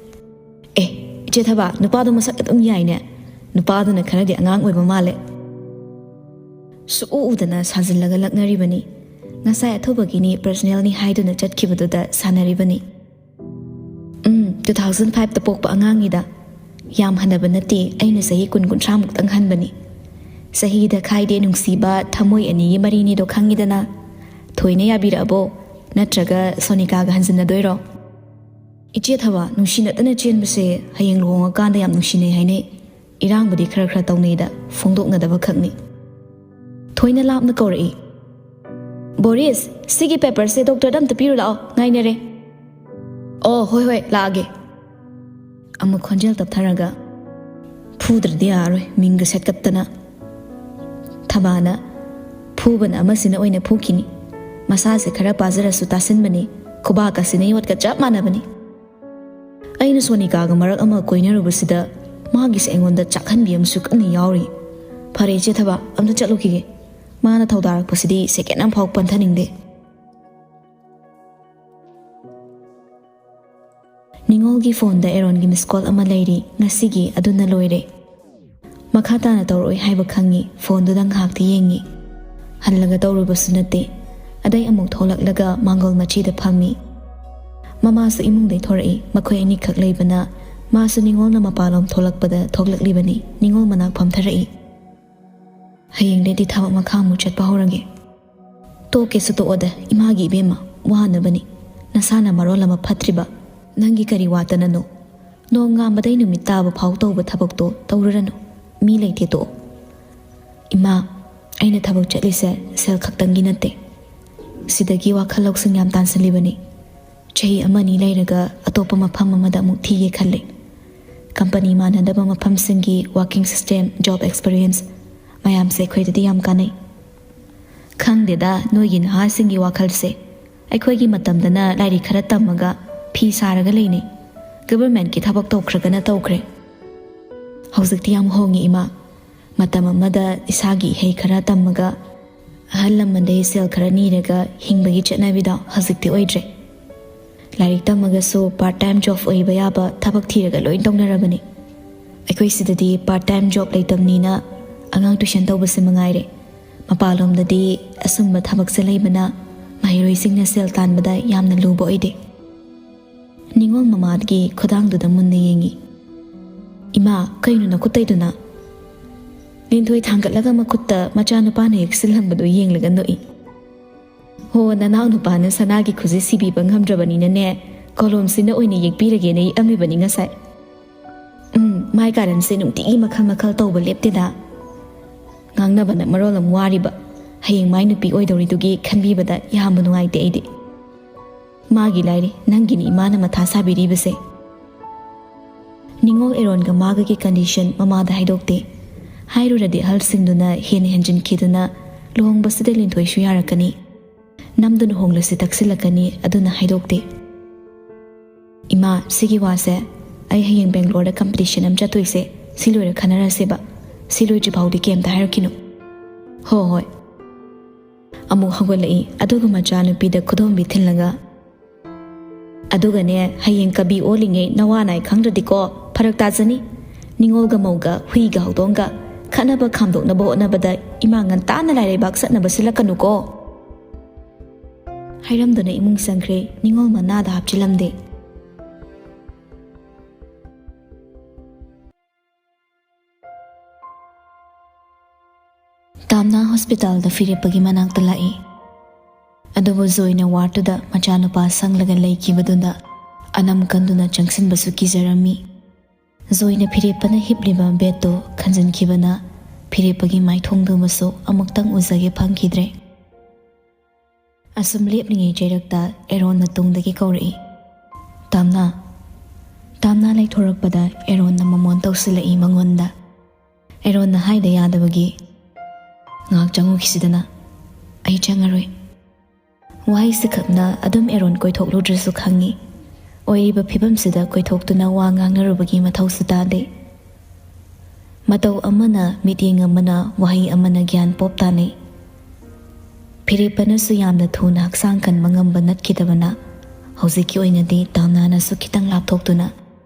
"ꯑꯦ, ꯏꯆꯦ ꯊꯕꯥ, ꯅꯨꯄꯥꯗꯣ ꯃꯁꯛ ꯑꯗꯨꯝ ꯌꯥꯏꯅꯦ꯫ ꯅꯨꯄꯥꯗꯨꯅ ꯈꯔꯗꯤ ꯑꯉꯥꯡ ꯑꯣꯏꯕ ꯃꯥꯜꯂꯦ"꯫ ꯁꯨꯛꯎ ꯎꯗꯅ ꯁꯥꯖꯤꯜꯂꯒ ꯂꯛꯅꯔꯤꯕꯅꯤ꯫ ꯉꯁꯥꯏ ꯑꯊꯨꯕꯒꯤꯅꯤ, ꯄꯔꯁꯅꯦꯜꯅꯤ ꯍꯥꯏꯗꯨꯅ ꯆꯠꯈꯤꯕꯗꯨꯗ ꯁꯥꯟꯅꯔꯤꯕꯅꯤ꯫ "ꯎꯝ, two thousand fiveꯇ ꯄꯣꯛꯄ ꯑꯉꯥꯡꯅꯤꯗ꯫ ꯌꯥꯝ ꯍꯟꯅꯕ ꯅꯠꯇꯦ, ꯑꯩꯅ ꯆꯍꯤ ꯀꯨꯟ ꯀꯨꯟꯊ꯭ꯔꯥꯃꯨꯛꯇꯪ ꯍꯟꯕꯅꯤ꯫ ꯆꯍꯤꯗ ꯈꯥꯏꯗꯦ ꯅꯨꯡꯁꯤꯕ, ꯊꯃꯣꯏ ꯑꯅꯤꯒꯤ ꯃꯔꯤꯅꯤꯗꯣ ꯈꯪꯉꯤꯗꯅ꯫ ꯊꯣꯏꯅ ꯌꯥꯕꯤꯔꯛꯑꯕꯣ? ꯅꯠꯇ꯭ꯔꯒ ꯁꯣꯅꯤꯀꯥꯒ ꯍꯟꯖꯤꯟꯅꯗꯣꯏꯔꯣ?" "ꯏꯆꯦ ꯊꯕꯥ, ꯅꯨꯡꯁꯤꯅꯗꯅ ꯆꯦꯟꯕꯁꯦ ꯍꯌꯦꯡ ꯂꯨꯍꯣꯡꯉꯀꯥꯟꯗ ꯌꯥꯝ ꯅꯨꯡꯁꯤꯅꯩ ꯍꯥꯏꯅꯩ꯫ ꯏꯔꯥꯡꯕꯨꯗꯤ ꯈꯔ ꯈꯔ ꯇꯧꯅꯩꯗ, ꯐꯣꯡꯗꯣꯛꯅꯗꯕ ꯈꯛꯅꯤ"꯫ ꯊꯣꯏꯅ ꯂꯥꯞꯅ ꯀꯧꯔꯛꯏ꯫ "ꯕꯣꯔꯤꯁ, ꯁꯤꯒꯤ ꯄꯦꯄꯔꯁꯦ ꯗꯣꯛꯇꯔꯗ ꯑꯝꯇ ꯄꯤꯔꯨ ꯂꯥꯛꯑꯣ, ꯉꯥꯏꯅꯔꯦ"꯫ "ꯑꯣ, ꯍꯣꯏ ꯍꯣꯏ, ꯂꯥꯛꯑꯒꯦ"꯫ ꯑꯃꯨꯛ ꯈꯣꯟꯖꯦꯜ ꯇꯞꯊꯔꯒ, "ꯐꯨꯗ꯭ꯔꯗꯤ ꯌꯥꯔꯣꯏ, ꯃꯤꯡꯒ ꯁꯦꯠꯀꯠꯇꯅ"꯫ ꯊꯕꯥꯅ, "ꯐꯨꯕꯅ ꯑꯃꯁꯤꯅ ꯑꯣꯏꯅ ꯐꯨꯈꯤꯅꯤ꯫ ꯃꯁꯥꯁꯦ ꯈꯔ ꯄꯥꯖꯔꯁꯨ ꯇꯥꯁꯤꯟꯕꯅꯤ, ꯈꯨꯕꯥꯛ ꯑꯁꯤꯅ ꯌꯣꯠꯀ ꯆꯞ ꯃꯥꯟꯅꯕꯅꯤ"꯫ ꯑꯩꯅ ꯁꯣꯅꯤꯀꯥꯒ ꯃꯔꯛ ꯑꯃ ꯀꯣꯏꯅꯔꯨꯕꯁꯤꯗ ꯃꯥꯒꯤꯁꯦ ꯑꯩꯉꯣꯟꯗ ꯆꯥꯛꯍꯟꯕꯤ ꯑꯃꯁꯨ ꯀꯟꯅ ꯌꯥꯎꯔꯤ꯫ "ꯐꯔꯦ ꯏꯆꯦ ꯊꯕꯥ, ꯑꯝꯇ ꯆꯠꯂꯨꯈꯤꯒꯦ꯫ ꯃꯥꯅ ꯊꯧꯗꯥꯔꯛꯄꯁꯤꯗꯤ ꯁꯦꯀꯦꯟ ꯑꯃꯐꯥꯎ ꯄꯟꯊꯅꯤꯡꯗꯦ"꯫ ꯅꯤꯉꯣꯜꯒꯤ ꯐꯣꯟꯗ ꯑꯦꯔꯣꯟꯒꯤ ꯃꯤꯁ ꯀꯣꯜ ꯑꯃ ꯂꯩꯔꯤ꯫ ꯉꯁꯤꯒꯤ ꯑꯗꯨꯅ ꯂꯣꯏꯔꯦ꯫ ꯃꯈꯥ ꯇꯥꯅ ꯇꯧꯔꯛꯑꯣꯏ ꯍꯥꯏꯕ ꯈꯪꯉꯤ꯫ ꯐꯣꯟꯗꯨꯗ ꯉꯥꯏꯍꯥꯛꯇꯤ ꯌꯦꯡꯉꯤ꯫ ꯍꯜꯂꯒ ꯇꯧꯔꯨꯕꯁꯨ ꯅꯠꯇꯦ꯫ ꯑꯗꯩ ꯑꯃꯨꯛ ꯊꯣꯛꯂꯛꯂꯒ ꯃꯥꯡꯒꯣꯜ ꯃꯆꯤꯗ ꯐꯝꯃꯤ꯫ ꯃꯃꯥꯁꯨ ꯏꯃꯨꯡꯗꯩ ꯊꯣꯔꯛꯏ꯫ ꯃꯈꯣꯏ ꯑꯅꯤꯈꯛ ꯂꯩꯕꯅ ꯃꯥꯁꯨ ꯅꯤꯉꯣꯜꯅ ꯃꯄꯥꯟꯂꯣꯝ ꯊꯣꯛꯂꯛꯄꯗ ꯊꯣꯛꯂꯛꯂꯤꯕꯅꯤ꯫ ꯅꯤꯉꯣꯜ ꯃꯅꯥꯛ ꯐꯝꯊꯔꯛꯏ꯫ "ꯍꯌꯦꯡꯗꯩꯗꯤ ꯊꯕꯛ ꯃꯈꯥ ꯑꯃꯨꯛ ꯆꯠꯄ ꯍꯧꯔꯒꯦ꯫" "ꯇꯣꯛꯀꯦꯁꯨ ꯇꯣꯛꯑꯣꯗ, ꯏꯃꯥꯒꯤ ꯏꯕꯦꯝꯃ, ꯋꯥꯅꯕꯅꯤ꯫ ꯅꯁꯥꯅ ꯃꯔꯣꯜ ꯑꯃ ꯐꯠꯇ꯭ꯔꯤꯕ꯫ ꯅꯪꯒꯤ ꯀꯔꯤ ꯋꯥꯇꯅꯅꯣ? ꯅꯣꯡꯉꯥꯟꯕꯗꯩ ꯅꯨꯃꯤꯠ ꯇꯥꯕ ꯐꯥꯎ ꯇꯧꯕ ꯊꯕꯛꯇꯣ ꯇꯧꯔꯨꯔꯅꯨ꯫ ꯃꯤ ꯂꯩꯇꯦ, ꯇꯣꯛꯑꯣ꯫" "ꯏꯃꯥ, ꯑꯩꯅ ꯊꯕꯛ ꯆꯠꯂꯤꯁꯦ ꯁꯦꯜ ꯈꯛꯇꯪꯒꯤ ꯅꯠꯇꯦ꯫ ꯁꯤꯗꯒꯤ ꯋꯥꯈꯜ ꯂꯧꯁꯤꯡ ꯌꯥꯝ ꯇꯥꯟꯁꯤꯜꯂꯤꯕꯅꯤ꯫ ꯆꯍꯤ ꯑꯃꯅꯤ ꯂꯩꯔꯒ ꯑꯇꯣꯞꯄ ꯃꯐꯝ ꯑꯃꯗ ꯑꯃꯨꯛ ꯊꯤꯒꯦ ꯈꯜꯂꯦ꯫ ꯀꯝꯄꯅꯤ ꯃꯥꯟꯅꯗꯕ ꯃꯐꯝꯁꯤꯡꯒꯤ working system, job experience ꯃꯌꯥꯝꯁꯦ ꯑꯩꯈꯣꯏꯗꯗꯤ ꯌꯥꯝ ꯀꯥꯟꯅꯩ꯫" "ꯈꯪꯗꯦꯗ, ꯅꯣꯏꯒꯤ ꯅꯍꯥꯁꯤꯡꯒꯤ ꯋꯥꯈꯜꯁꯦ꯫ ꯑꯩꯈꯣꯏꯒꯤ ꯃꯇꯝꯗꯅ ꯂꯥꯏꯔꯤꯛ ꯈꯔ ꯇꯝꯃꯒ ꯐꯤ ꯁꯥꯔꯒ ꯂꯩꯅꯩ꯫ ꯒꯕꯔꯃꯦꯟꯠꯀꯤ ꯊꯕꯛ ꯇꯧꯈ꯭ꯔꯒꯅ ꯇꯧꯈ꯭ꯔꯦ꯫ ꯍꯧꯖꯤꯛꯇꯤ ꯌꯥꯝ ꯍꯣꯡꯉꯦ, ꯏꯃꯥ꯫ ꯃꯇꯝ ꯑꯃꯗ ꯏꯁꯥꯒꯤ ꯏꯍꯩ ꯈꯔ ꯇꯝꯃꯒ ꯑꯍꯜ ꯂꯃꯟꯗꯒꯤ ꯁꯦꯜ ꯈꯔ ꯅꯤꯔꯒ ꯍꯤꯡꯕꯒꯤ ꯆꯠꯅꯕꯤꯗꯣ ꯍꯧꯖꯤꯛꯇꯤ ꯑꯣꯏꯗ꯭ꯔꯦ꯫ ꯂꯥꯏꯔꯤꯛ ꯇꯝꯃꯒꯁꯨ part time job ꯑꯣꯏꯕ ꯌꯥꯕ ꯊꯕꯛ ꯊꯤꯔꯒ ꯂꯣꯏ ꯇꯧꯅꯔꯕꯅꯤ꯫ ꯑꯩꯈꯣꯏ ꯁꯤꯗꯗꯤ part time job ꯂꯩꯇꯕꯅꯤꯅ ꯑꯉꯥꯡ tuition ꯇꯧꯕꯁꯤ ꯃꯉꯥꯏꯔꯦ꯫ ꯃꯄꯥꯟꯂꯣꯝꯗꯗꯤ ꯑꯁꯨꯝꯕ ꯊꯕꯛꯁꯦ ꯂꯩꯕꯅ ꯃꯍꯩꯔꯣꯏꯁꯤꯡꯅ ꯁꯦꯜ ꯇꯥꯟꯕꯗ ꯌꯥꯝꯅ ꯂꯨꯕ ꯑꯣꯏꯗꯦ꯫" ꯅꯤꯉꯣꯜ ꯃꯃꯥꯒꯤ ꯈꯨꯗꯥꯡꯗꯨꯗ ꯃꯨꯟꯅ ꯌꯦꯡꯉꯤ꯫ "ꯏꯃꯥ, ꯀꯩꯅꯣ ꯅꯈꯨꯠꯇꯩꯗꯨꯅ?" ꯂꯤꯟꯊꯣꯏ ꯊꯥꯡꯒꯠꯂꯒ ꯃꯈꯨꯠꯇ ꯃꯆꯥꯅꯨꯄꯥꯅ ꯌꯦꯛꯁꯤꯜꯂꯝꯕꯗꯨ ꯌꯦꯡꯂꯒ ꯅꯣꯛꯏ꯫ "ꯍꯣ, ꯅꯅꯥꯎ ꯅꯨꯄꯥꯅ ꯁꯅꯥꯒꯤ ꯈꯨꯖꯤ ꯁꯤꯕꯤꯕ ꯉꯝꯗ꯭ꯔꯕꯅꯤꯅꯅꯦ, ꯀꯣꯂꯣꯝꯁꯤꯅ ꯑꯣꯏꯅ ꯌꯦꯛꯄꯤꯔꯒꯦꯅ ꯌꯦꯛꯑꯝꯃꯤꯕꯅꯤ ꯉꯁꯥꯏ꯫ ꯎꯝ, ꯃꯥꯏ ꯀꯥꯔꯟꯁꯦ ꯅꯨꯡꯇꯤꯒꯤ ꯃꯈꯜ ꯃꯈꯜ ꯇꯧꯕ ꯂꯦꯞꯇꯦꯗ꯫ ꯉꯥꯡꯅꯕꯅ ꯃꯔꯣꯜ ꯑꯃ ꯋꯥꯔꯤꯕ꯫ ꯍꯌꯦꯡ ꯃꯥꯏ ꯅꯨꯄꯤ ꯑꯣꯏꯗꯧꯔꯤꯗꯨꯒꯤ ꯈꯟꯕꯤꯕꯗ ꯌꯥꯝꯕ ꯅꯨꯡꯉꯥꯏꯇꯦ ꯑꯩꯗꯤ꯫ ꯃꯥꯒꯤ ꯂꯥꯏꯔꯤ, ꯅꯪꯒꯤꯅꯤ ꯏꯃꯥꯅ ꯃꯊꯥ ꯁꯥꯕꯤꯔꯤꯕꯁꯦ꯫" ꯅꯤꯉꯣꯜ ꯑꯦꯔꯣꯟꯒ ꯃꯥꯒꯒꯤ condition ꯃꯃꯥꯗ ꯍꯥꯏꯗꯣꯛꯇꯦ꯫ ꯍꯥꯏꯔꯨꯔꯗꯤ ꯑꯍꯜꯁꯤꯡꯗꯨꯅ ꯍꯦꯟꯅ ꯍꯦꯟꯖꯤꯟꯈꯤꯗꯨꯅ ꯂꯨꯍꯣꯡꯕꯁꯤꯗ ꯂꯤꯟꯊꯣꯏꯁꯨ ꯌꯥꯔꯛꯀꯅꯤ꯫ ꯅꯝꯗꯨꯅ ꯍꯣꯡꯂꯁꯤ ꯇꯛꯁꯤꯜꯂꯛꯀꯅꯤ, ꯑꯗꯨꯅ ꯍꯥꯏꯗꯣꯛꯇꯦ꯫ "ꯏꯃꯥ, ꯁꯤꯒꯤ ꯋꯥꯁꯦ ꯑꯩ ꯍꯌꯦꯡ ꯕꯦꯡꯒ꯭ꯂꯣꯔꯗ competition ꯑꯃ ꯆꯠꯇꯣꯏꯁꯦ, ꯁꯤ ꯂꯣꯏꯔ ꯈꯟꯅꯔꯁꯦꯕ꯫ ꯁꯤ ꯂꯣꯏꯗ꯭ꯔꯤ ꯐꯥꯎꯗꯤ ꯀꯩꯝꯇ ꯍꯥꯏꯔꯛꯈꯤꯅꯨ꯫" "ꯍꯣ ꯍꯣꯏ꯫" ꯑꯃꯨꯛ ꯍꯧꯒꯠꯂꯛꯏ, ꯑꯗꯨꯒ ꯃꯆꯥꯅꯨꯄꯤꯗ ꯈꯨꯗꯣꯝꯕꯤ ꯊꯤꯜꯂꯒ, "ꯑꯗꯨꯒꯅꯦ, ꯍꯌꯦꯡ ꯀꯕꯤ ꯑꯣꯜꯂꯤꯉꯩ ꯅꯋꯥ ꯅꯥꯏ ꯈꯪꯗ꯭ꯔꯗꯤꯀꯣ, ꯐꯔꯛ ꯇꯥꯖꯅꯤ꯫ ꯅꯤꯉꯣꯜꯒ ꯃꯧꯒ, ꯍꯨꯏꯒ ꯍꯧꯗꯣꯡꯒ ꯈꯠꯅꯕ ꯈꯥꯝꯗꯣꯛꯅꯕ ꯍꯣꯠꯅꯕꯗ ꯏꯃꯥ ꯉꯟꯇꯥꯅ ꯂꯥꯏꯔꯩꯕꯥꯛ ꯆꯠꯅꯕ ꯁꯤꯜꯂꯛꯀꯅꯨꯀꯣ꯫" ꯍꯥꯏꯔꯝꯗꯨꯅ ꯏꯃꯨꯡ ꯆꯪꯈ꯭ꯔꯦ, ꯅꯤꯉꯣꯜ ꯃꯅꯥꯗ ꯍꯥꯞꯆꯤꯜꯂꯝꯗꯦ꯫ ꯍꯣꯁꯄꯤꯇꯥꯜꯗ ꯐꯤꯔꯦꯞꯄꯒꯤ ꯃꯅꯥꯛꯇ ꯂꯥꯛꯏ꯫ ꯑꯗꯨꯕꯨ ꯖꯣꯏꯅ ꯋꯥꯔꯗꯇꯨꯗ ꯃꯆꯥꯅꯨꯄꯥ ꯁꯪꯂꯒ ꯂꯩꯈꯤꯕꯗꯨꯗ ꯑꯅꯝ ꯀꯟꯗꯨꯅ ꯆꯪꯁꯤꯟꯕꯁꯨ ꯀꯤꯖꯔꯝꯃꯤ꯫ ꯖꯣꯏꯅ ꯐꯤꯔꯦꯞꯄꯅ ꯍꯤꯞꯂꯤꯕ ꯕꯦꯗꯇꯨ ꯈꯟꯖꯤꯟꯈꯤꯕꯅ ꯐꯤꯔꯦꯞꯄꯒꯤ ꯃꯥꯏꯊꯣꯡꯗꯨꯃꯁꯨ ꯑꯃꯨꯛꯇꯪ ꯎꯖꯒꯦ ꯐꯪꯈꯤꯗ꯭ꯔꯦ꯫ ꯑꯁꯨꯝ ꯂꯦꯞꯂꯤꯉꯩ ꯆꯩꯔꯛꯇ ꯑꯦꯔꯣꯟꯅ ꯇꯨꯡꯗꯒꯤ ꯀꯧꯔꯛꯏ, "ꯇꯥꯝꯅꯥ!" ꯇꯥꯝꯅꯥ ꯂꯩꯊꯣꯔꯛꯄꯗ ꯑꯦꯔꯣꯟꯅ ꯃꯃꯣꯟ ꯇꯧꯁꯤꯜꯂꯛꯏ ꯃꯉꯣꯟꯗ꯫ ꯑꯦꯔꯣꯟꯅ ꯍꯥꯏꯗ ꯌꯥꯗꯕꯒꯤ, "ꯉꯥꯏꯍꯥꯛ ꯆꯪꯉꯨꯈꯤꯁꯤꯗꯅ꯫" "ꯑꯩ ꯆꯪꯉꯔꯣꯏ꯫" ꯋꯥꯍꯩꯁꯤꯈꯛꯅ ꯑꯗꯨꯝ ꯑꯦꯔꯣꯟ ꯀꯣꯏꯊꯣꯛꯂꯨꯗ꯭ꯔꯁꯨ ꯈꯪꯉꯤ꯫ ꯑꯣꯏꯔꯤꯕ ꯐꯤꯕꯝꯁꯤꯗ ꯀꯣꯏꯊꯣꯛꯇꯨꯅ ꯋꯥ ꯉꯥꯡꯅꯔꯨꯕꯒꯤ ꯃꯊꯧꯁꯨ ꯇꯥꯗꯦ꯫ ꯃꯇꯧ ꯑꯃꯅ, ꯃꯤꯠꯌꯦꯡ ꯑꯃꯅ, ꯋꯥꯍꯩ ꯑꯃꯅ ꯒ꯭ꯌꯥꯟ ꯄꯣꯞ ꯇꯥꯅꯩ꯫ ꯐꯤꯔꯦꯞꯄꯅꯁꯨ ꯌꯥꯝꯅ ꯊꯨꯅ ꯍꯛꯆꯥꯡ ꯀꯟꯕ ꯉꯝꯕ ꯅꯠꯈꯤꯗꯕꯅ, ꯍꯧꯖꯤꯛꯀꯤ ꯑꯣꯏꯅꯗꯤ ꯇꯥꯝꯅꯥꯅꯁꯨ ꯈꯤꯇꯪ ꯂꯥꯞꯊꯣꯛꯇꯨꯅ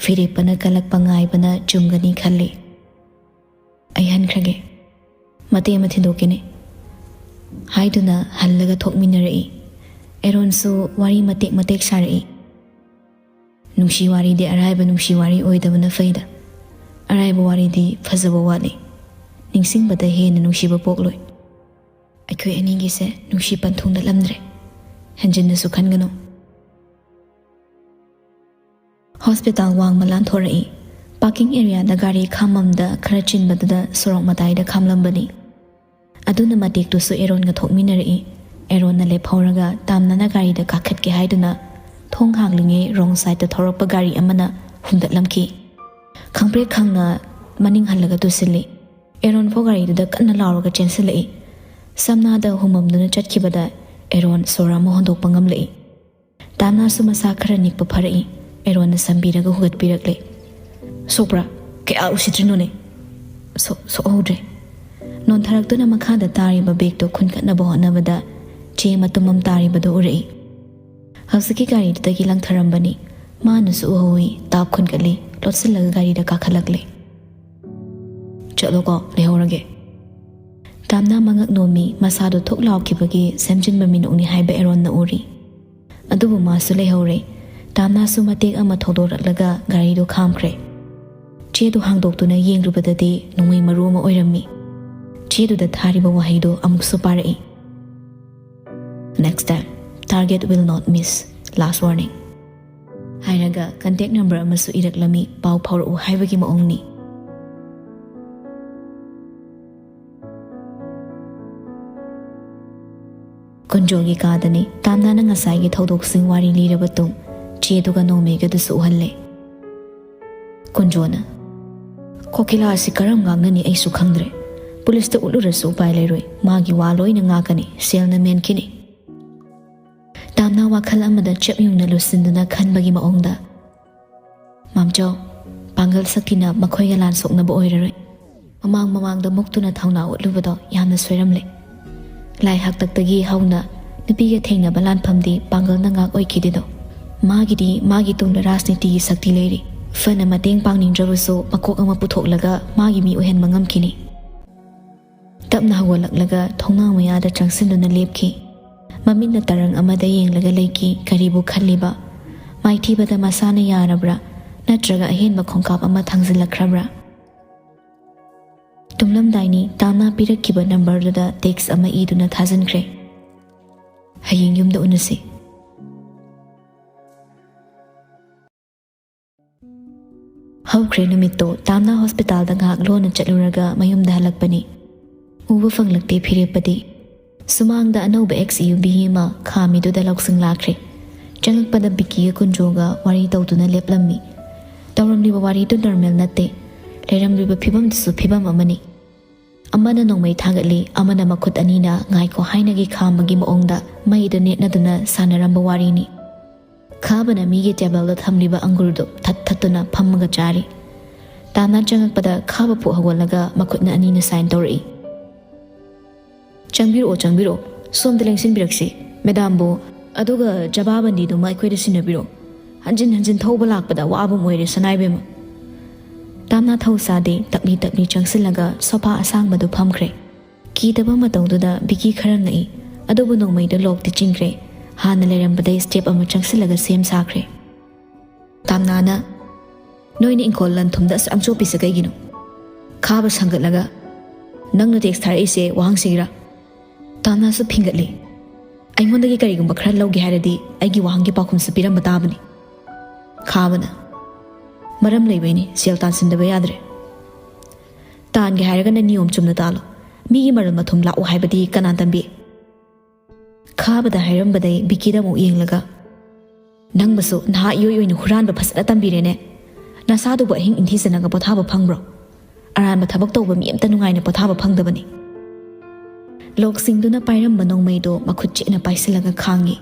ꯐꯤꯔꯦꯞꯄꯅ ꯀꯜꯂꯛꯄ ꯉꯥꯏꯕꯅ ꯆꯨꯝꯒꯅꯤ ꯈꯜꯂꯤ꯫ "ꯑꯩ ꯍꯟꯈ꯭ꯔꯒꯦ꯫ ꯃꯇꯦꯛ ꯑꯃ ꯊꯤꯟꯗꯣꯛꯀꯦꯅꯦ" ꯍꯥꯏꯗꯨꯅ ꯍꯜꯂꯒ ꯊꯣꯛꯃꯤꯟꯅꯔꯛꯏ꯫ ꯑꯦꯔꯣꯟꯁꯨ ꯋꯥꯔꯤ ꯃꯇꯦꯛ ꯃꯇꯦꯛ ꯁꯥꯔꯛꯏ꯫ "ꯅꯨꯡꯁꯤ ꯋꯥꯔꯤꯗꯤ ꯑꯔꯥꯏꯕ ꯅꯨꯡꯁꯤ ꯋꯥꯔꯤ ꯑꯣꯏꯗꯕꯅ ꯐꯩꯗ꯫ ꯑꯔꯥꯏꯕ ꯋꯥꯔꯤꯗꯤ ꯐꯖꯕ ꯋꯥꯠꯂꯤ꯫ ꯅꯤꯡꯁꯤꯡꯕꯗ ꯍꯦꯟꯅ ꯅꯨꯡꯁꯤꯕ ꯄꯣꯛꯂꯣꯏ꯫ ꯑꯩꯈꯣꯏ ꯑꯅꯤꯒꯤꯁꯦ ꯅꯨꯡꯁꯤ ꯄꯟꯊꯨꯡ ꯅꯠꯂꯝꯗ꯭ꯔꯦ꯫ ꯍꯦꯟꯖꯤꯟꯅꯁꯨ ꯈꯟꯒꯅꯨ꯫" ꯍꯣꯁꯄꯤꯇꯥꯜ ꯋꯥꯡꯃ ꯂꯥꯟꯊꯣꯔꯛꯏ꯫ ꯄꯥꯔꯀꯤꯡ ꯑꯦꯔꯤꯌꯥꯗ ꯒꯥꯔꯤ ꯈꯥꯝꯃꯝꯗ ꯈꯔ ꯆꯤꯟꯕꯗꯨꯗ ꯁꯣꯔꯣꯛ ꯃꯇꯥꯏꯗ ꯈꯥꯝꯂꯝꯕꯅꯤ꯫ ꯑꯗꯨꯅ ꯃꯇꯦꯛꯇꯨꯁꯨ ꯑꯦꯔꯣꯟꯒ ꯊꯣꯛꯃꯤꯟꯅꯔꯛꯏ꯫ ꯑꯦꯔꯣꯟꯅ ꯂꯦꯞꯍꯧꯔꯒ ꯇꯥꯝꯅꯅ ꯒꯥꯔꯤꯗ ꯀꯥꯈꯠꯀꯦ ꯍꯥꯏꯗꯨꯅ ꯊꯣꯡ ꯍꯥꯡꯂꯤꯉꯩ ꯔꯣꯡ ꯁꯥꯏꯗꯇ ꯊꯧꯔꯛꯄ ꯒꯥꯔꯤ ꯑꯃꯅ ꯍꯨꯝꯗꯠꯂꯝꯈꯤ꯫ ꯈꯪꯄ꯭ꯔꯦꯛ ꯈꯪꯅ ꯃꯅꯤꯡ ꯍꯜꯂꯒ ꯇꯨꯁꯤꯜꯂꯤ꯫ ꯑꯦꯔꯣꯟ ꯐꯥꯎ ꯒꯥꯔꯤꯗꯨꯗ ꯀꯟꯅ ꯂꯥꯎꯔꯒ ꯆꯦꯟꯁꯤꯜꯂꯛꯏ꯫ ꯁꯝꯅꯥꯗ ꯍꯨꯝꯃꯝꯗꯨꯅ ꯆꯠꯈꯤꯕꯗ ꯑꯦꯔꯣꯟ ꯁꯣꯔ ꯑꯃ ꯍꯣꯟꯗꯣꯛꯄ ꯉꯝꯂꯛꯏ꯫ ꯇꯥꯝꯅꯥꯁꯨ ꯃꯁꯥ ꯈꯔ ꯅꯤꯛꯄ ꯐꯔꯛꯏ꯫ ꯑꯦꯔꯣꯟꯅ ꯁꯝꯕꯤꯔꯒ ꯍꯨꯒꯠꯄꯤꯔꯛꯂꯦ꯫ "ꯁꯣꯛꯄ꯭ꯔꯥ? ꯀꯌꯥ ꯎꯁꯤꯠꯇ꯭ꯔꯤꯅꯣꯅꯦ?" "ꯁꯣ-, ꯁꯣꯛꯍꯧꯗ꯭ꯔꯦ꯫" ꯅꯣꯟꯊꯔꯛꯇꯨꯅ ꯃꯈꯥꯗ ꯇꯥꯔꯤꯕ ꯕꯦꯒꯇꯣ ꯈꯨꯟꯒꯠꯅꯕ ꯍꯣꯠꯅꯕꯗ ꯆꯦ ꯃꯇꯨꯝ ꯑꯃ ꯇꯥꯔꯤꯕꯗꯨ ꯎꯔꯛꯏ꯫ ꯍꯧꯖꯤꯛꯀꯤ ꯒꯥꯔꯤꯗꯨꯗꯒꯤ ꯂꯪꯊꯔꯝꯕꯅꯤ꯫ ꯃꯥꯅꯁꯨ ꯎꯍꯧꯏ, ꯇꯥꯞ ꯈꯨꯟꯒꯠꯂꯤ, ꯂꯣꯠꯁꯤꯜꯂꯒ ꯒꯥꯔꯤꯗ ꯀꯥꯈꯠꯂꯛꯂꯦ꯫ "ꯆꯠꯂꯣꯀꯣ, ꯂꯩꯍꯧꯔꯒꯦ꯫" ꯇꯥꯝꯅꯥ ꯃꯉꯛ ꯅꯣꯝꯃꯤ, ꯃꯁꯥꯗꯨ ꯊꯨꯛ ꯂꯥꯎꯈꯤꯕꯒꯤ ꯁꯦꯝꯖꯤꯟꯕ ꯃꯤꯅꯣꯛꯅꯤ ꯍꯥꯏꯕ ꯑꯦꯔꯣꯟꯅ ꯎꯔꯤ꯫ ꯑꯗꯨꯕꯨ ꯃꯥꯁꯨ ꯂꯩꯍꯧꯔꯦ꯫ ꯇꯥꯝꯅꯥꯁꯨ ꯃꯇꯦꯛ ꯑꯃ ꯊꯧꯗꯣꯔꯛꯂꯒ ꯒꯥꯔꯤꯗꯨ ꯈꯥꯝꯈ꯭ꯔꯦ꯫ ꯆꯦꯗꯨ ꯍꯥꯡꯗꯣꯛꯇꯨꯅ ꯌꯦꯡꯂꯨꯕꯗꯗꯤ ꯅꯣꯡꯃꯩ ꯃꯔꯨ ꯑꯃ ꯑꯣꯏꯔꯝꯃꯤ꯫ ꯆꯦꯗꯨꯗ ꯊꯥꯔꯤꯕ ꯋꯥꯍꯩꯗꯨ ꯑꯃꯨꯛꯁꯨ ꯄꯥꯔꯛꯏ꯫ "Next time, target will not miss. Last warning." ꯍꯥꯏꯔꯒ contact number ꯑꯃꯁꯨ ꯏꯔꯛꯂꯝꯃꯤ, ꯄꯥꯎ ꯐꯥꯎꯔꯛꯎ ꯍꯥꯏꯕꯒꯤ ꯃꯑꯣꯡꯅꯤ꯫ ꯀꯨꯟꯖꯣꯒꯤ ꯀꯥꯗꯅꯤ ꯇꯥꯝꯅꯥꯅ ꯉꯁꯥꯏꯒꯤ ꯊꯧꯗꯣꯛꯁꯤꯡ ꯋꯥꯔꯤ ꯂꯤꯔꯕ ꯇꯨꯡ ꯆꯦꯗꯨꯒ ꯅꯣꯡꯃꯩꯒꯗꯨꯁꯨ ꯎꯍꯜꯂꯦ꯫ ꯀꯨꯟꯖꯣꯅ, "ꯀꯣꯀꯤꯂꯥ ꯑꯁꯤ ꯀꯔꯝ ꯉꯥꯡꯅꯅꯤ ꯑꯩꯁꯨ ꯈꯪꯗ꯭ꯔꯦ꯫ ꯄꯨꯂꯤꯁꯇ ꯎꯠꯂꯨꯔꯁꯨ ꯎꯄꯥꯏ ꯂꯩꯔꯣꯏ꯫ ꯃꯥꯒꯤ ꯋꯥ ꯂꯣꯏꯅ ꯉꯥꯛꯀꯅꯤ, ꯁꯦꯜꯅ ꯃꯦꯟꯈꯤꯅꯤ꯫" ꯇꯥꯝꯅꯥ ꯋꯥꯈꯜ ꯑꯃꯗ ꯆꯞ ꯌꯨꯡꯅ ꯂꯨꯁꯤꯟꯗꯨꯅ ꯈꯟꯕꯒꯤ ꯃꯑꯣꯡꯗ, "ꯃꯥꯝꯆꯧ, ꯄꯥꯡꯒꯜ ꯁꯛꯇꯤꯅ ꯃꯈꯣꯏꯒ ꯂꯥꯟ ꯁꯣꯛꯅꯕ ꯑꯣꯏꯔꯔꯣꯏ꯫ ꯃꯃꯥꯡ ꯃꯃꯥꯡꯗ ꯃꯨꯛꯇꯨꯅ ꯊꯧꯅꯥ ꯎꯠꯂꯨꯕꯗꯣ ꯌꯥꯝꯅ ꯁꯣꯏꯔꯝꯂꯦ꯫ ꯂꯥꯏ ꯍꯥꯛꯇꯛꯇꯒꯤ ꯍꯧꯅ ꯅꯨꯄꯤꯒ ꯊꯦꯡꯅꯕ ꯂꯥꯟꯐꯝꯗꯤ ꯄꯥꯡꯒꯜꯅ ꯉꯥꯛ ꯑꯣꯏꯈꯤꯗꯦꯗꯣ꯫ ꯃꯥꯒꯤꯗꯤ ꯃꯥꯒꯤ ꯇꯨꯡꯗ ꯔꯥꯖꯅꯤꯇꯤꯒꯤ ꯁꯛꯇꯤ ꯂꯩꯔꯤ꯫ ꯐꯅ ꯃꯇꯦꯡ ꯄꯥꯡꯅꯤꯡꯗ꯭ꯔꯕꯁꯨ ꯃꯀꯣꯛ ꯑꯃ ꯄꯨꯊꯣꯛꯂꯒ ꯃꯥꯒꯤ ꯃꯤ ꯑꯣꯏꯍꯟꯕ ꯉꯝꯈꯤꯅꯤ꯫" ꯇꯞꯅ ꯍꯧꯒꯠꯂꯛꯂꯒ ꯊꯣꯡꯅꯥꯡ ꯃꯌꯥꯗ ꯆꯪꯁꯤꯟꯗꯨꯅ ꯂꯦꯞꯈꯤ꯫ ꯃꯃꯤꯠꯅ ꯇꯔꯪ ꯑꯃꯗ ꯌꯦꯡꯂꯒ ꯂꯩꯈꯤ꯫ ꯀꯔꯤꯕꯨ ꯈꯜꯂꯤꯕ? ꯃꯥꯏꯊꯤꯕꯗ ꯃꯁꯥꯅ ꯌꯥꯔꯕ꯭ꯔꯥ? ꯅꯠꯇ꯭ꯔꯒ ꯑꯍꯦꯟꯕ ꯈꯣꯡꯀꯥꯞ ꯑꯃ ꯊꯥꯡꯖꯤꯜꯂꯛꯈ꯭ꯔꯕ꯭ꯔꯥ? ꯇꯨꯝꯂꯝꯗꯥꯏꯅꯤ ꯇꯥꯝꯅꯥ ꯄꯤꯔꯛꯈꯤꯕ ꯅꯝꯕꯔꯗꯨꯗ text ꯑꯃ ꯏꯗꯨꯅ ꯊꯥꯖꯤꯟꯈ꯭ꯔꯦ꯫ "ꯍꯌꯦꯡ ꯌꯨꯝꯗ ꯎꯅꯁꯤ꯫" ꯍꯧꯈ꯭ꯔꯦ ꯅꯨꯃꯤꯠꯇꯣ꯫ ꯇꯥꯝꯅꯥ ꯍꯣꯁꯄꯤꯇꯥꯜꯗ ꯉꯥꯏꯍꯥꯛ ꯂꯣꯟꯅ ꯆꯠꯂꯨꯔꯒ ꯃꯌꯨꯝꯗ ꯍꯜꯂꯛꯄꯅꯤ꯫ ꯎꯕ ꯐꯪꯂꯛꯇꯦ ꯐꯤꯔꯦꯞꯄꯗꯤ꯫ ꯁꯨꯃꯥꯡꯗ ꯑꯅꯧꯕ XUV ꯑꯃ ꯈꯥꯝꯃꯤꯗꯨꯗ ꯂꯧꯁꯤꯡ ꯂꯥꯛꯈ꯭ꯔꯦ꯫ ꯆꯪꯉꯛꯄꯗ ꯕꯤꯀꯤꯒ ꯀꯨꯟꯖꯣꯒ ꯋꯥꯔꯤ ꯇꯧꯗꯨꯅ ꯂꯦꯞꯂꯝꯃꯤ꯫ ꯇꯧꯔꯝꯂꯤꯕ ꯋꯥꯔꯤꯗꯨ ꯅꯣꯔꯃꯦꯜ ꯅꯠꯇꯦ꯫ ꯂꯩꯔꯝꯂꯤꯕ ꯐꯤꯕꯝꯗꯨꯁꯨ ꯐꯤꯕꯝ ꯑꯃꯅꯤ꯫ ꯑꯃꯅ ꯅꯣꯡꯃꯩ ꯊꯥꯒꯠꯂꯤ, ꯑꯃꯅ ꯃꯈꯨꯠ ꯑꯅꯤꯅ ꯉꯥꯏꯈꯣ ꯍꯥꯏꯅꯒꯤ ꯈꯥꯝꯕꯒꯤ ꯃꯑꯣꯡꯗ ꯃꯩꯗ ꯅꯦꯠꯅꯗꯨꯅ ꯁꯥꯟꯅꯔꯝꯕ ꯋꯥꯔꯤꯅꯤ꯫ ꯈꯥꯕꯅ ꯃꯤꯒꯤ ꯇꯦꯕꯜꯗ ꯊꯝꯂꯤꯕ ꯑꯪꯒꯨꯔꯗꯨ ꯊꯠ ꯊꯠꯇꯨꯅ ꯐꯝꯃꯒ ꯆꯥꯔꯤ꯫ ꯇꯥꯝꯅꯥ ꯆꯪꯉꯛꯄꯗ ꯈꯥꯕ ꯐꯨꯛ ꯍꯧꯒꯠꯂꯒ ꯃꯈꯨꯠꯅ ꯑꯅꯤꯅ ꯁꯥꯏꯟ ꯇꯧꯔꯛꯏ꯫ "ꯆꯪꯕꯤꯔꯛꯑꯣ, ꯆꯪꯕꯤꯔꯛꯑꯣ꯫ ꯁꯣꯝꯗ ꯂꯦꯡꯁꯤꯟꯕꯤꯔꯛꯁꯤ꯫ ꯃꯦꯗꯥꯝꯕꯨ, ꯑꯗꯨꯒ ꯖꯕꯥꯕꯟꯗꯤꯗꯨꯃ ꯑꯩꯈꯣꯏꯗ ꯁꯤꯟꯅꯕꯤꯔꯛꯑꯣ꯫ ꯍꯟꯖꯤꯟ ꯍꯟꯖꯤꯟ ꯊꯧꯕ ꯂꯥꯛꯄꯗ ꯋꯥꯕ ꯑꯃ ꯑꯣꯏꯔꯦ, ꯁꯅꯥꯏꯕꯦꯝꯃ꯫" ꯇꯥꯝꯅꯥ ꯊꯧ ꯁꯥꯗꯦ, ꯇꯞꯂꯤ ꯇꯞꯂꯤ ꯆꯪꯁꯤꯜꯂꯒ ꯁꯣꯐꯥ ꯑꯁꯥꯡꯕꯗꯨ ꯐꯝꯈ꯭ꯔꯦ꯫ ꯀꯤꯗꯕ ꯃꯇꯧꯗꯨꯗ ꯕꯤꯀꯤ ꯈꯔ ꯉꯛꯏ꯫ ꯑꯗꯨꯕꯨ ꯅꯣꯡꯃꯩꯗꯣ ꯂꯣꯛꯇꯤ ꯆꯤꯡꯈ꯭ꯔꯦ꯫ ꯍꯥꯟꯅ ꯂꯩꯔꯝꯕꯗꯩ ꯁ꯭ꯇꯦꯞ ꯑꯃ ꯆꯪꯁꯤꯜꯂꯒ ꯁꯦꯝ ꯁꯥꯈ꯭ꯔꯦ꯫ ꯇꯥꯝꯅꯥꯅ, "ꯅꯣꯏꯅ ꯏꯪꯈꯣꯜ ꯂꯟ ꯊꯨꯝꯗ ꯑꯁꯨꯛ ꯌꯥꯝ ꯆꯣꯞꯄꯤꯁꯦ ꯀꯩꯒꯤꯅꯣ?" ꯈꯥꯕ ꯁꯪꯒꯠꯂꯒ, "ꯅꯪꯅ ꯇꯦꯛꯁ ꯊꯥꯔꯛꯏꯁꯦ ꯋꯥꯍꯪꯁꯤꯒꯤꯔꯥ?" ꯇꯥꯟꯅꯥꯁꯨ ꯐꯤꯡꯒꯠꯂꯤ꯫ "ꯑꯩꯉꯣꯟꯗꯒꯤ ꯀꯔꯤꯒꯨꯝꯕ ꯈꯔ ꯂꯧꯒꯦ ꯍꯥꯏꯔꯗꯤ ꯑꯩꯒꯤ ꯋꯥꯍꯪꯒꯤ ꯄꯥꯎꯈꯨꯝꯁꯨ ꯄꯤꯔꯝꯕ ꯇꯥꯕꯅꯤ꯫" ꯈꯥꯕꯅ, "ꯃꯔꯝ ꯂꯩꯕꯩꯅꯤ, ꯁꯦꯜ ꯇꯥꯟꯁꯤꯟꯗꯕ ꯌꯥꯗ꯭ꯔꯦ꯫" "ꯇꯥꯟꯒꯦ ꯍꯥꯏꯔꯒꯅ ꯅꯤꯌꯣꯝ ꯆꯨꯝꯅ ꯇꯥꯜꯂꯣ꯫ ꯃꯤꯒꯤ ꯃꯔꯜ ꯃꯊꯨꯝ ꯂꯥꯛꯎ ꯍꯥꯏꯕꯗꯤ ꯀꯅꯥ ꯇꯝꯕꯤ?" ꯈꯥꯕꯗ ꯍꯥꯏꯔꯝꯕꯗꯩ ꯕꯤꯀꯤꯗ ꯑꯃꯨꯛ ꯌꯦꯡꯂꯒ, "ꯅꯪꯕꯨꯁꯨ ꯅꯍꯥ ꯏꯑꯣꯏ ꯑꯣꯏꯅ ꯍꯨꯔꯥꯟꯕ ꯐꯖꯅ ꯇꯝꯕꯤꯔꯦꯅꯦ꯫ ꯅꯁꯥꯗꯨꯕꯨ ꯑꯍꯤꯡ ꯏꯟꯊꯤꯖꯅꯒ ꯄꯣꯊꯥꯕ ꯐꯪꯕ꯭ꯔꯣ? ꯑꯔꯥꯟꯕ ꯊꯕꯛ ꯇꯧꯕ ꯃꯤ ꯑꯝꯇ ꯅꯨꯡꯉꯥꯏꯅ ꯄꯣꯊꯥꯕ ꯐꯪꯗꯕꯅꯤ꯫" ꯂꯣꯛꯁꯤꯡꯗꯨꯅ ꯄꯥꯏꯔꯝꯕ ꯅꯣꯡꯃꯩꯗꯣ ꯃꯈꯨꯠ ꯆꯦꯠꯅ ꯄꯥꯏꯁꯤꯜꯂꯒ ꯈꯥꯡꯉꯤ꯫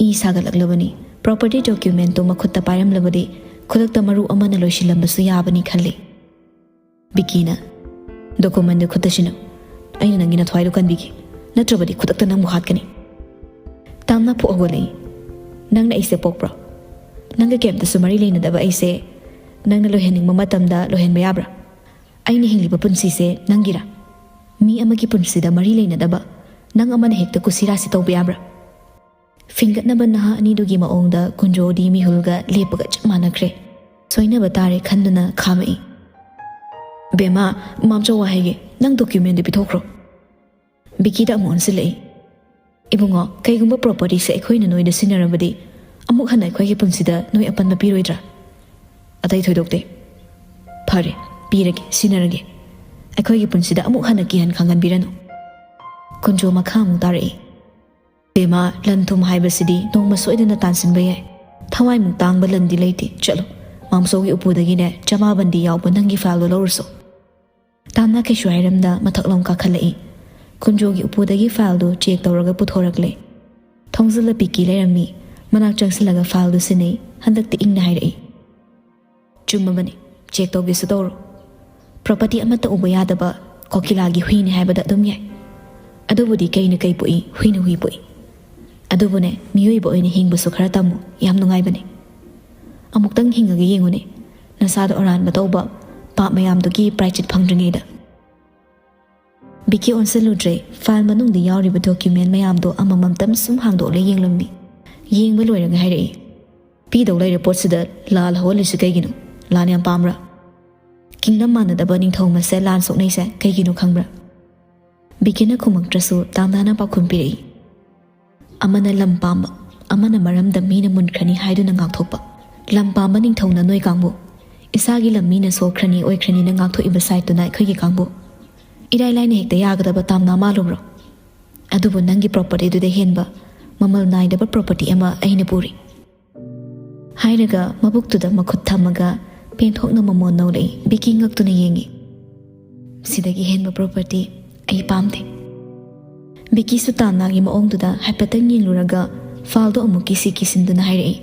ꯏ ꯁꯥꯒꯠꯂꯛꯂꯕꯅꯤ꯫ ꯄ꯭ꯔꯣꯄꯔꯇꯤ ꯗꯣꯀ꯭ꯌꯨꯃꯦꯟꯠꯇꯣ ꯃꯈꯨꯠꯇ ꯄꯥꯏꯔꯝꯂꯕꯗꯤ ꯈꯨꯗꯛꯇ ꯃꯔꯨ ꯑꯃꯅ ꯂꯣꯏꯁꯤꯜꯂꯝꯕꯁꯨ ꯌꯥꯕꯅꯤ ꯈꯜꯂꯤ꯫ ꯕꯤꯀꯤꯅ, "ꯗꯣꯀꯨꯃꯦꯟꯗꯨ ꯈꯨꯠꯇ ꯁꯤꯟꯅꯧ꯫ ꯑꯩꯅ ꯅꯪꯒꯤ ꯅꯊ꯭ꯋꯥꯏꯗꯨ ꯀꯟꯕꯤꯒꯦ꯫ ꯅꯠꯇ꯭ꯔꯕꯗꯤ ꯈꯨꯗꯛꯇ ꯅꯪꯕꯨ ꯍꯥꯠꯀꯅꯤ꯫" ꯇꯥꯝꯅ ꯐꯨꯛ ꯍꯧꯒꯠꯂꯛꯏ꯫ "ꯅꯪꯅ ꯑꯩꯁꯦ ꯄꯣꯛꯄ꯭ꯔꯣ? ꯅꯪꯒ ꯀꯩꯝꯇꯁꯨ ꯃꯔꯤ ꯂꯩꯅꯗꯕ ꯑꯩꯁꯦ ꯅꯪꯅ ꯂꯣꯏꯍꯟꯅꯤꯡꯕ ꯃꯇꯝꯗ ꯂꯣꯏꯍꯟꯕ ꯌꯥꯕ꯭ꯔꯥ? ꯑꯩꯅ ꯍꯤꯡꯂꯤꯕ ꯄꯨꯟꯁꯤꯁꯦ ꯅꯪꯒꯤꯔꯥ? ꯃꯤ ꯑꯃꯒꯤ ꯄꯨꯟꯁꯤꯗ ꯃꯔꯤ ꯂꯩꯅꯗꯕ ꯅꯪ ꯑꯃꯅ ꯍꯦꯛꯇ ꯀꯨꯁꯤꯔꯥꯁꯤ ꯇꯧꯕ ꯌꯥꯕ꯭ꯔꯥ?" ꯐꯤꯡꯒꯠꯅꯕ ꯅꯍꯥ ꯑꯅꯤꯗꯨꯒꯤ ꯃꯑꯣꯡꯗ ꯀꯨꯟꯖꯣꯗꯤ ꯃꯤꯍꯨꯜꯒ ꯂꯦꯞꯄꯒ ꯆꯞ ꯃꯥꯟꯅꯈ꯭ꯔꯦ꯫ ꯁꯣꯏꯅꯕ ꯇꯥꯔꯦ ꯈꯟꯗꯨꯅ ꯈꯥꯝꯃꯛꯏ꯫ "ꯕꯦꯝꯃ, ꯃꯥꯝꯆꯧ ꯋꯥ ꯍꯥꯏꯒꯦ, ꯅꯪ ꯗꯣꯀ꯭ꯌꯨꯃꯦꯟꯗꯨ ꯄꯤꯊꯣꯛꯈ꯭ꯔꯣ꯫" ꯕꯤꯀꯤꯗ ꯑꯃꯨꯛ ꯑꯣꯟꯁꯤꯜꯂꯛꯏ꯫ "ꯏꯕꯨꯡꯉꯣ, ꯀꯩꯒꯨꯝꯕ ꯄ꯭ꯔꯣꯄꯔꯇꯤꯁꯦ ꯑꯩꯈꯣꯏꯅ ꯅꯣꯏꯗ ꯁꯤꯟꯅꯔꯕꯗꯤ ꯑꯃꯨꯛ ꯍꯟꯅ ꯑꯩꯈꯣꯏꯒꯤ ꯄꯨꯟꯁꯤꯗ ꯅꯣꯏ ꯑꯄꯟꯕ ꯄꯤꯔꯣꯏꯗ꯭ꯔꯥ?" "ꯑꯇꯩ ꯊꯣꯏꯗꯣꯛꯇꯦ꯫" "ꯐꯔꯦ, ꯄꯤꯔꯒꯦ, ꯁꯤꯟꯅꯔꯒꯦ꯫ ꯑꯩꯈꯣꯏꯒꯤ ꯄꯨꯟꯁꯤꯗ ꯑꯃꯨꯛ ꯍꯟꯅ ꯀꯤꯍꯟ ꯈꯪꯍꯟꯕꯤꯔꯅꯨ꯫" ꯀꯨꯟꯖꯣ ꯃꯈꯥ ꯑꯃꯨꯛ ꯇꯥꯔꯛꯏ꯫ "ꯕꯦꯝꯃ, ꯂꯟ ꯊꯨꯝ ꯍꯥꯏꯕꯁꯤꯗꯤ ꯅꯣꯡꯃ ꯁꯣꯏꯗꯅ ꯇꯥꯟꯁꯤꯟꯕ ꯌꯥꯏ꯫ ꯊꯋꯥꯏꯃꯨꯛ ꯇꯥꯡꯕ ꯂꯟꯗꯤ ꯂꯩꯇꯦ꯫ ꯆꯠꯂꯣ, ꯃꯥꯝꯆꯧꯒꯤ ꯎꯄꯨꯗꯒꯤꯅꯦ ꯆꯃꯥꯄꯟꯗꯤ ꯌꯥꯎꯕ ꯅꯪꯒꯤ ꯐꯥꯏꯜꯗꯣ ꯂꯧꯔꯨꯁꯣ꯫" ꯇꯥꯝꯅ ꯀꯩꯁꯨ ꯍꯥꯏꯔꯝꯗ ꯃꯊꯛꯂꯣꯝ ꯀꯥꯈꯠꯂꯛꯏ꯫ ꯀꯨꯟꯖꯣꯒꯤ ꯎꯄꯨꯗꯒꯤ ꯐꯥꯏꯜꯗꯨ ꯆꯦꯛ ꯇꯧꯔꯒ ꯄꯨꯊꯣꯔꯛꯂꯦ꯫ ꯊꯣꯡꯖꯤꯜꯂ ꯕꯤꯀꯤ ꯂꯩꯔꯝꯃꯤ꯫ ꯃꯅꯥꯛ ꯆꯪꯁꯤꯜꯂꯒ ꯐꯥꯏꯜꯗꯨ ꯁꯤꯟꯅꯩ꯫ ꯍꯟꯗꯛꯇꯤ ꯏꯪꯅ ꯍꯥꯏꯔꯛꯏ꯫ "ꯆꯨꯝꯃꯕꯅꯤ, ꯆꯦꯛ ꯇꯧꯒꯦꯁꯨ ꯇꯧꯔꯣ꯫ ꯄ꯭ꯔꯣꯄꯔꯇꯤ ꯑꯃꯠꯇ ꯎꯕ ꯌꯥꯗꯕ ꯀꯣꯀꯤꯂꯥꯒꯤ ꯍꯨꯏꯅꯤ ꯍꯥꯏꯕꯗ ꯑꯗꯨꯝ ꯌꯥꯏ꯫ ꯑꯗꯨꯕꯨꯗꯤ ꯀꯩꯅ ꯀꯩ ꯄꯣꯛꯏ, ꯍꯨꯏꯅ ꯍꯨꯏ ꯄꯣꯛꯏ꯫ ꯑꯗꯨꯕꯨꯅꯦ, ꯃꯤꯑꯣꯏꯕ ꯑꯣꯏꯅ ꯍꯤꯡꯕꯁꯨ ꯈꯔ ꯇꯝꯃꯨ, ꯌꯥꯝ ꯅꯨꯡꯉꯥꯏꯕꯅꯤ꯫ ꯑꯃꯨꯛꯇꯪ ꯍꯤꯡꯉꯒ ꯌꯦꯡꯉꯨꯅꯦ, ꯅꯁꯥꯗ ꯑꯔꯥꯟꯕ ꯇꯧꯕ ꯄꯥꯞ ꯃꯌꯥꯝꯗꯨꯒꯤ ꯄ꯭ꯔꯥꯏꯆꯤꯠ ꯐꯪꯗ꯭ꯔꯤꯉꯩꯗ꯫" ꯕꯤꯀꯤ ꯑꯣꯟꯁꯤꯜꯂꯨꯗ꯭ꯔꯦ꯫ ꯐꯥꯏꯜ ꯃꯅꯨꯡꯗ ꯌꯥꯎꯔꯤꯕ ꯗꯣꯀ꯭ꯌꯨꯃꯦꯟ ꯃꯌꯥꯝꯗꯣ ꯑꯃꯃꯝꯇꯪ ꯁꯨꯝ ꯍꯥꯡꯗꯣꯛꯂ ꯌꯦꯡꯂꯝꯃꯤ꯫ ꯌꯦꯡꯕ ꯂꯣꯏꯔꯒ ꯍꯥꯏꯔꯛꯏ, "ꯄꯤꯗꯧ ꯂꯩꯔ ꯄꯣꯠꯁꯤꯗ ꯂꯥꯜ ꯍꯧꯍꯜꯂꯤꯁꯤ ꯀꯩꯒꯤꯅꯣ? ꯂꯥꯟ ꯌꯥꯝ ꯄꯥꯝꯕ꯭ꯔꯥ? ꯀꯤꯡꯗꯝ ꯃꯥꯟꯅꯗꯕ ꯅꯤꯡꯊꯧ ꯃꯁꯦꯜ ꯂꯥꯟ ꯁꯣꯛꯅꯩꯁꯦ ꯀꯩꯒꯤꯅꯣ ꯈꯪꯕ꯭ꯔꯥ? ꯕꯤꯀꯤꯅ ꯈꯨꯝꯃꯛꯇ꯭ꯔꯁꯨ ꯇꯥꯝꯅꯥꯅ ꯄꯥꯎꯈꯨꯝ ꯄꯤꯔꯛꯏ꯫ ꯑꯃꯅ ꯂꯝ ꯄꯥꯝꯕ, ꯑꯃꯅ ꯃꯔꯝꯗ ꯃꯤꯅ ꯃꯨꯟꯈ꯭ꯔꯅꯤ ꯍꯥꯏꯗꯨꯅ ꯉꯥꯛꯊꯣꯛꯄ꯫ ꯂꯝ ꯄꯥꯝꯕ ꯅꯤꯡꯊꯧꯅ ꯅꯣꯏ ꯀꯥꯡꯕꯨ, ꯏꯁꯥꯒꯤ ꯂꯝ ꯃꯤꯅ ꯁꯣꯛꯈ꯭ꯔꯅꯤ ꯑꯣꯏꯈ꯭ꯔꯅꯤꯅ ꯉꯥꯛꯊꯣꯛꯏꯕ ꯁꯥꯏꯠꯇꯨꯅ ꯑꯩꯈꯣꯏꯒꯤ ꯀꯥꯡꯕꯨ꯫ ꯏꯔꯥꯏ ꯂꯥꯏꯅ ꯍꯦꯛꯇ ꯌꯥꯒꯗꯕ ꯇꯥꯝꯅꯥ ꯃꯥꯜꯂꯨꯕ꯭ꯔꯣ? ꯑꯗꯨꯕꯨ ꯅꯪꯒꯤ ꯄ꯭ꯔꯣꯄꯔꯇꯤꯗꯨꯗ ꯍꯦꯟꯕ, ꯃꯃꯜ ꯅꯥꯏꯗꯕ ꯄ꯭ꯔꯣꯄꯔꯇꯤ ꯑꯃ ꯑꯩꯅ ꯄꯨꯔꯤ꯫ ꯍꯥꯏꯔꯒ ꯃꯕꯨꯛꯇꯨꯗ ꯃꯈꯨꯠ ꯊꯝꯃꯒ ꯄꯦꯟꯊꯣꯛꯅ ꯃꯃꯣꯟ ꯅꯧꯔꯛꯏ꯫ ꯕꯤꯀꯤ ꯉꯛꯇꯨꯅ ꯌꯦꯡꯉꯤ꯫ ꯁꯤꯗꯒꯤ ꯍꯦꯟꯕ ꯄ꯭ꯔꯣꯄꯔꯇꯤ ꯑꯩ ꯄꯥꯝꯗꯦ꯫ ꯕꯤꯀꯤꯁꯨ ꯇꯥꯝꯅꯥꯒꯤ ꯃꯑꯣꯡꯗꯨꯗ ꯍꯥꯏꯐꯦꯠꯇꯪ ꯌꯦꯡꯂꯨꯔꯒ ꯐꯥꯜꯗꯣ ꯑꯃꯨꯛ ꯀꯤꯁꯤ ꯀꯤꯁꯤꯟꯗꯨꯅ ꯍꯥꯏꯔꯛꯏ,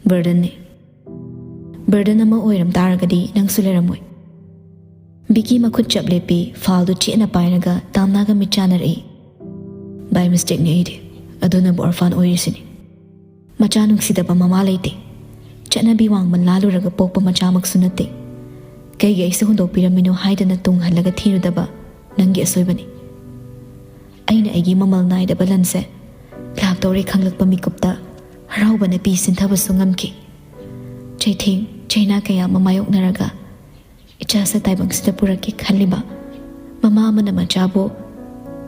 "ꯕꯔꯗꯟꯅꯦ꯫ ꯕꯔꯗꯟ ꯑꯃ ꯑꯣꯏꯔꯝ ꯇꯥꯔꯒꯗꯤ ꯅꯪꯁꯨ ꯂꯩꯔꯝꯃꯣꯏ꯫" ꯕꯤꯀꯤ ꯃꯈꯨꯠ ꯆꯞ ꯂꯦꯞꯄꯤ, ꯐꯥꯜꯗꯨ ꯆꯦꯠꯅ ꯄꯥꯏꯔꯒ ꯇꯥꯝꯅꯥꯒ ꯃꯤꯠ ꯆꯥꯟꯅꯔꯛꯏ꯫ "ꯕꯥꯏ ꯃꯤꯁꯇꯦꯛꯅꯤ ꯑꯩꯗꯤ, ꯑꯗꯨꯅꯕꯨ ꯑꯣꯔꯐꯥꯟ ꯑꯣꯏꯔꯤꯁꯤꯅꯤ꯫ ꯃꯆꯥ ꯅꯨꯡꯁꯤꯗꯕ ꯃꯃꯥ ꯂꯩꯇꯦ꯫ ꯆꯠꯅꯕꯤ ꯋꯥꯡꯃ ꯂꯥꯜꯂꯨꯔꯒ ꯄꯣꯛꯄ ꯃꯆꯥꯃꯛꯁꯨ ꯅꯠꯇꯦ꯫ ꯀꯩꯒꯤ ꯑꯩꯁꯦ ꯍꯨꯟꯗꯣꯛꯄꯤꯔꯝꯃꯤꯅꯣ ꯍꯥꯏꯗꯅ ꯇꯨꯡ ꯍꯜꯂꯒ ꯊꯤꯔꯨꯗꯕ ꯅꯪꯒꯤ ꯑꯁꯣꯏꯕꯅꯤ꯫" ꯑꯩꯅ ꯑꯩꯒꯤ ꯃꯃꯜ ꯅꯥꯏꯗꯕ ꯂꯟꯁꯦ ꯂꯥꯛꯇꯧꯔꯦ ꯈꯪꯂꯛꯄ ꯃꯤꯀꯨꯞꯇ ꯍꯔꯥꯎꯕꯅ ꯄꯤ ꯁꯤꯟꯊꯕꯁꯨ ꯉꯝꯈꯤ꯫ ꯆꯩꯊꯦꯡ ꯆꯩꯅꯥ ꯀꯌꯥ ꯑꯃ ꯃꯥꯌꯣꯛꯅꯔꯒ ꯏꯆꯥꯁꯦ ꯇꯥꯏꯕꯪꯁꯤꯗ ꯄꯨꯔꯛꯀꯦ ꯈꯜꯂꯤꯕ ꯃꯃꯥ ꯑꯃꯅ ꯃꯆꯥꯕꯨ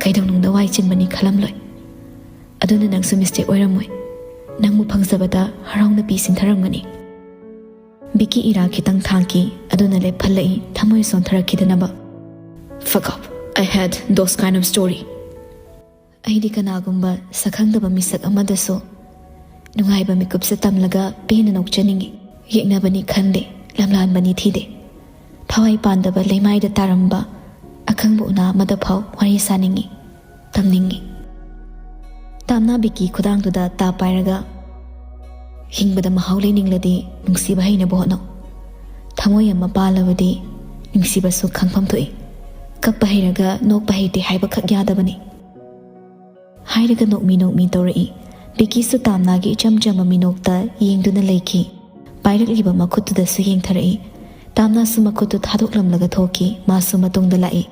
ꯀꯩꯗꯧꯅꯨꯡꯗ ꯋꯥꯏ ꯆꯤꯟꯕꯅꯤ ꯈꯜꯂꯝꯂꯣꯏ꯫ ꯑꯗꯨꯅ ꯅꯪꯁꯨ ꯃꯤꯁꯇꯦꯛ ꯑꯣꯏꯔꯝꯃꯣꯏ꯫ ꯅꯪꯕꯨ ꯐꯪꯖꯕꯗ ꯍꯔꯥꯎꯅ ꯄꯤ ꯁꯤꯟꯊꯔꯝꯒꯅꯤ꯫ ꯕꯤꯀꯤ ꯏꯔꯥ ꯈꯤꯇꯪ ꯊꯥꯡꯈꯤ, ꯑꯗꯨꯅ ꯂꯦꯞꯍꯜꯂꯛꯏ, ꯊꯃꯣꯏ ꯁꯣꯟꯊꯔꯛꯈꯤꯗꯅꯕ꯫ "Fuck up. I had those kind of story." ꯑꯩꯗꯤ ꯀꯅꯥꯒꯨꯝꯕ ꯁꯛꯈꯪꯗꯕ ꯃꯤꯁꯛ ꯑꯃꯗꯁꯨ ꯅꯨꯡꯉꯥꯏꯕ ꯃꯤꯀꯨꯞꯁꯦ ꯇꯝꯂꯒ ꯄꯦꯟꯅ ꯅꯣꯛꯆꯅꯤꯡꯏ꯫ ꯌꯦꯛꯅꯕꯅꯤ ꯈꯟꯗꯦ, ꯂꯝꯂꯥꯟꯕꯅꯤ ꯊꯤꯗꯦ꯫ ꯊꯋꯥꯏ ꯄꯥꯟꯗꯕ ꯂꯩꯃꯥꯏꯗ ꯇꯥꯔꯝꯕ ꯑꯈꯪꯕ ꯎꯅꯥ ꯑꯃꯗ ꯐꯥꯎ ꯋꯥꯔꯤ ꯁꯥꯅꯤꯡꯏ, ꯇꯝꯅꯤꯡꯏ꯫ ꯇꯥꯝꯅꯥ ꯕꯤꯀꯤ ꯈꯨꯗꯥꯡꯗꯨꯗ ꯇꯥ ꯄꯥꯏꯔꯒ, "ꯍꯤꯡꯕꯗ ꯃꯍꯥꯎ ꯂꯩꯅꯤꯡꯂꯗꯤ ꯅꯨꯡꯁꯤꯕ ꯍꯩꯅꯕ ꯍꯣꯠꯅꯧ꯫ ꯊꯃꯣꯏ ꯑꯃ ꯄꯥꯜꯂꯕꯗꯤ ꯅꯨꯡꯁꯤꯕꯁꯨ ꯈꯪꯐꯝ ꯊꯣꯛꯏ꯫ ꯀꯞꯄ ꯍꯩꯔꯒ ꯅꯣꯛꯄ ꯍꯩꯇꯦ ꯍꯥꯏꯕꯈꯛ ꯌꯥꯗꯕꯅꯤ꯫" ꯍꯥꯏꯔꯒ ꯅꯣꯛꯃꯤ ꯅꯣꯛꯃꯤ ꯇꯧꯔꯛꯏ꯫ ꯕꯤꯀꯤꯁꯨ ꯇꯥꯝꯅꯥꯒꯤ ꯏꯆꯝ ꯆꯝꯕ ꯃꯤꯅꯣꯛꯇ ꯌꯦꯡꯗꯨꯅ ꯂꯩꯈꯤ꯫ ꯄꯥꯏꯔꯛꯂꯤꯕ ꯃꯈꯨꯠꯇꯨꯗꯁꯨ ꯌꯦꯡꯊꯔꯛꯏ꯫ ꯇꯥꯝꯅꯥꯁꯨ ꯃꯈꯨꯠꯇꯨ ꯊꯥꯗꯣꯛꯂꯝꯂꯒ ꯊꯣꯛꯈꯤ꯫ ꯃꯥꯁꯨ ꯃꯇꯨꯡꯗ ꯂꯥꯛꯏ꯫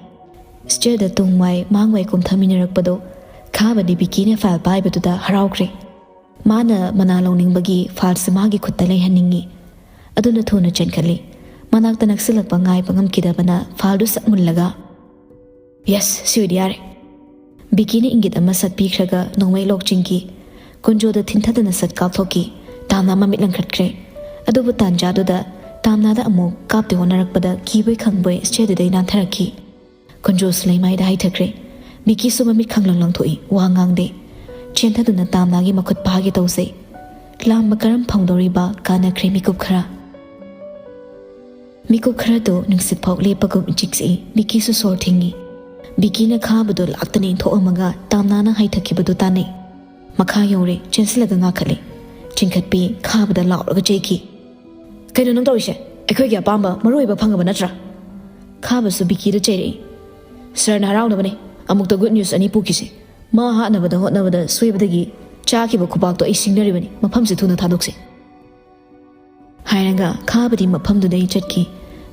ꯁ꯭ꯇꯦꯌꯔꯗ ꯇꯨꯡ ꯋꯥꯏ ꯃꯥꯡ ꯋꯥꯏ ꯀꯨꯝꯊꯃꯤꯟꯅꯔꯛꯄꯗꯣ ꯈꯥꯕꯗꯤ ꯕꯤꯀꯤꯅ ꯐꯥꯏꯜ ꯄꯥꯏꯕꯗꯨꯗ ꯍꯔꯥꯎꯈ꯭ꯔꯦ꯫ ꯃꯥꯅ ꯃꯅꯥ ꯂꯧꯅꯤꯡꯕꯒꯤ ꯐꯥꯏꯜꯁꯦ ꯃꯥꯒꯤ ꯈꯨꯠꯇ ꯂꯩꯍꯟꯅꯤꯡꯏ꯫ ꯑꯗꯨꯅ ꯊꯨꯅ ꯆꯦꯟꯈꯠꯂꯤ꯫ ꯃꯅꯥꯛꯇ ꯅꯛꯁꯤꯜꯂꯛꯄ ꯉꯥꯏꯕ ꯉꯝꯈꯤꯗꯕꯅ ꯐꯥꯏꯜꯗꯨ ꯁꯠ ꯃꯨꯜꯂꯒ, ꯌꯦꯁ, ꯁꯤ ꯑꯣꯏꯗꯤ ꯌꯥꯔꯦ꯫ ꯕꯤꯀꯤꯅ ꯏꯪꯒꯤꯠ ꯑꯃ ꯁꯠꯄꯤꯈ꯭ꯔꯒ ꯅꯣꯡꯃꯩ ꯂꯣꯛ ꯆꯤꯡꯈꯤ꯫ ꯀꯨꯟꯖꯣꯗ ꯊꯤꯟꯊꯗꯅ ꯁꯠ ꯀꯥꯞꯊꯣꯛꯈꯤ꯫ ꯇꯥꯝꯅꯥ ꯃꯃꯤꯠ ꯂꯪꯈꯠꯈ꯭ꯔꯦ꯫ ꯑꯗꯨꯕꯨ ꯇꯥꯟꯖꯥꯗꯨꯗ ꯇꯥꯝꯅꯥꯗ ꯑꯃꯨꯛ ꯀꯥꯞꯇꯦ ꯍꯣꯠꯅꯔꯛꯄꯗ ꯀꯤꯕꯣꯏ ꯈꯪꯕꯣꯏ ꯁ꯭ꯇꯦꯌꯔꯗꯨꯗꯩ ꯅꯥꯟꯊꯔꯛꯈꯤ꯫ ꯀꯨꯟꯖꯣꯁꯨ ꯂꯩꯃꯥꯏꯗ ꯍꯩꯊꯈ꯭ꯔꯦ꯫ ꯕꯤꯀꯤꯁꯨ ꯃꯃꯤꯠ ꯈꯪꯂꯪ ꯂꯪꯊꯣꯛꯏ, ꯋꯥ ꯉꯥꯡꯗꯦ꯫ ꯆꯦꯟꯊꯗꯨꯅ ꯇꯥꯝꯅꯥꯒꯤ ꯃꯈꯨꯠ ꯐꯥꯒꯦ ꯇꯧꯖꯩ꯫ ꯂꯥꯝꯕ ꯀꯔꯝ ꯐꯣꯡꯗꯧꯔꯤꯕ ꯀꯥꯟꯅꯈ꯭ꯔꯦ ꯃꯤꯀꯨꯞ ꯈꯔ꯫ ꯃꯤꯀꯨꯞ ꯈꯔꯗꯨ ꯅꯨꯡꯁꯤꯠ ꯐꯥꯎ ꯂꯦꯞꯄꯒꯨꯝ ꯏꯆꯤꯛ ꯆꯤꯛꯏ꯫ ꯕꯤꯀꯤꯁꯨ ꯁꯣꯔ ꯊꯤꯡꯏ꯫ ꯕꯤꯀꯤꯅ ꯈꯥꯕꯗꯨ ꯂꯥꯛꯇꯅ ꯏꯟꯊꯣꯛꯑꯝꯃꯒ ꯇꯥꯝꯅꯥꯅ ꯍꯥꯏꯊꯈꯤꯕꯗꯨ ꯇꯥꯅꯩ꯫ ꯃꯈꯥ ꯌꯧꯔꯦ, ꯆꯦꯟꯁꯤꯜꯂꯒ ꯉꯥꯈꯠꯂꯦ꯫ ꯆꯤꯡꯈꯠꯄꯤ ꯈꯥꯕꯗ ꯂꯥꯎꯔꯒ ꯆꯩꯈꯤ꯫ "ꯀꯩꯅꯣ ꯅꯪ ꯇꯧꯔꯤꯁꯦ? ꯑꯩꯈꯣꯏꯒꯤ ꯑꯄꯥꯝꯕ ꯃꯔꯨ ꯑꯣꯏꯕ ꯐꯪꯉꯕ ꯅꯠꯇ꯭ꯔꯥ?" ꯈꯥꯕꯁꯨ ꯕꯤꯀꯤꯗ ꯆꯩꯔꯛꯏ꯫ "ꯁꯔꯅ ꯍꯔꯥꯎꯅꯕꯅꯦ꯫ ꯑꯃꯨꯛꯇ ꯒꯨꯗ ꯅ꯭ꯌꯨꯁ ꯑꯅꯤ ꯄꯨꯈꯤꯁꯦ꯫ ꯃꯥ ꯍꯥꯠꯅꯕꯗ ꯍꯣꯠꯅꯕꯗ ꯁꯣꯏꯕꯗꯒꯤ ꯆꯥꯈꯤꯕ ꯈꯨꯕꯥꯛꯇꯣ ꯑꯩ ꯁꯤꯡꯅꯔꯤꯕꯅꯤ꯫ ꯃꯐꯝꯁꯦ ꯊꯨꯅ ꯊꯥꯗꯣꯛꯁꯦ꯫" ꯍꯥꯏꯔꯒ ꯈꯥꯕꯗꯤ ꯃꯐꯝꯗꯨꯗꯩ ꯆꯠꯈꯤ꯫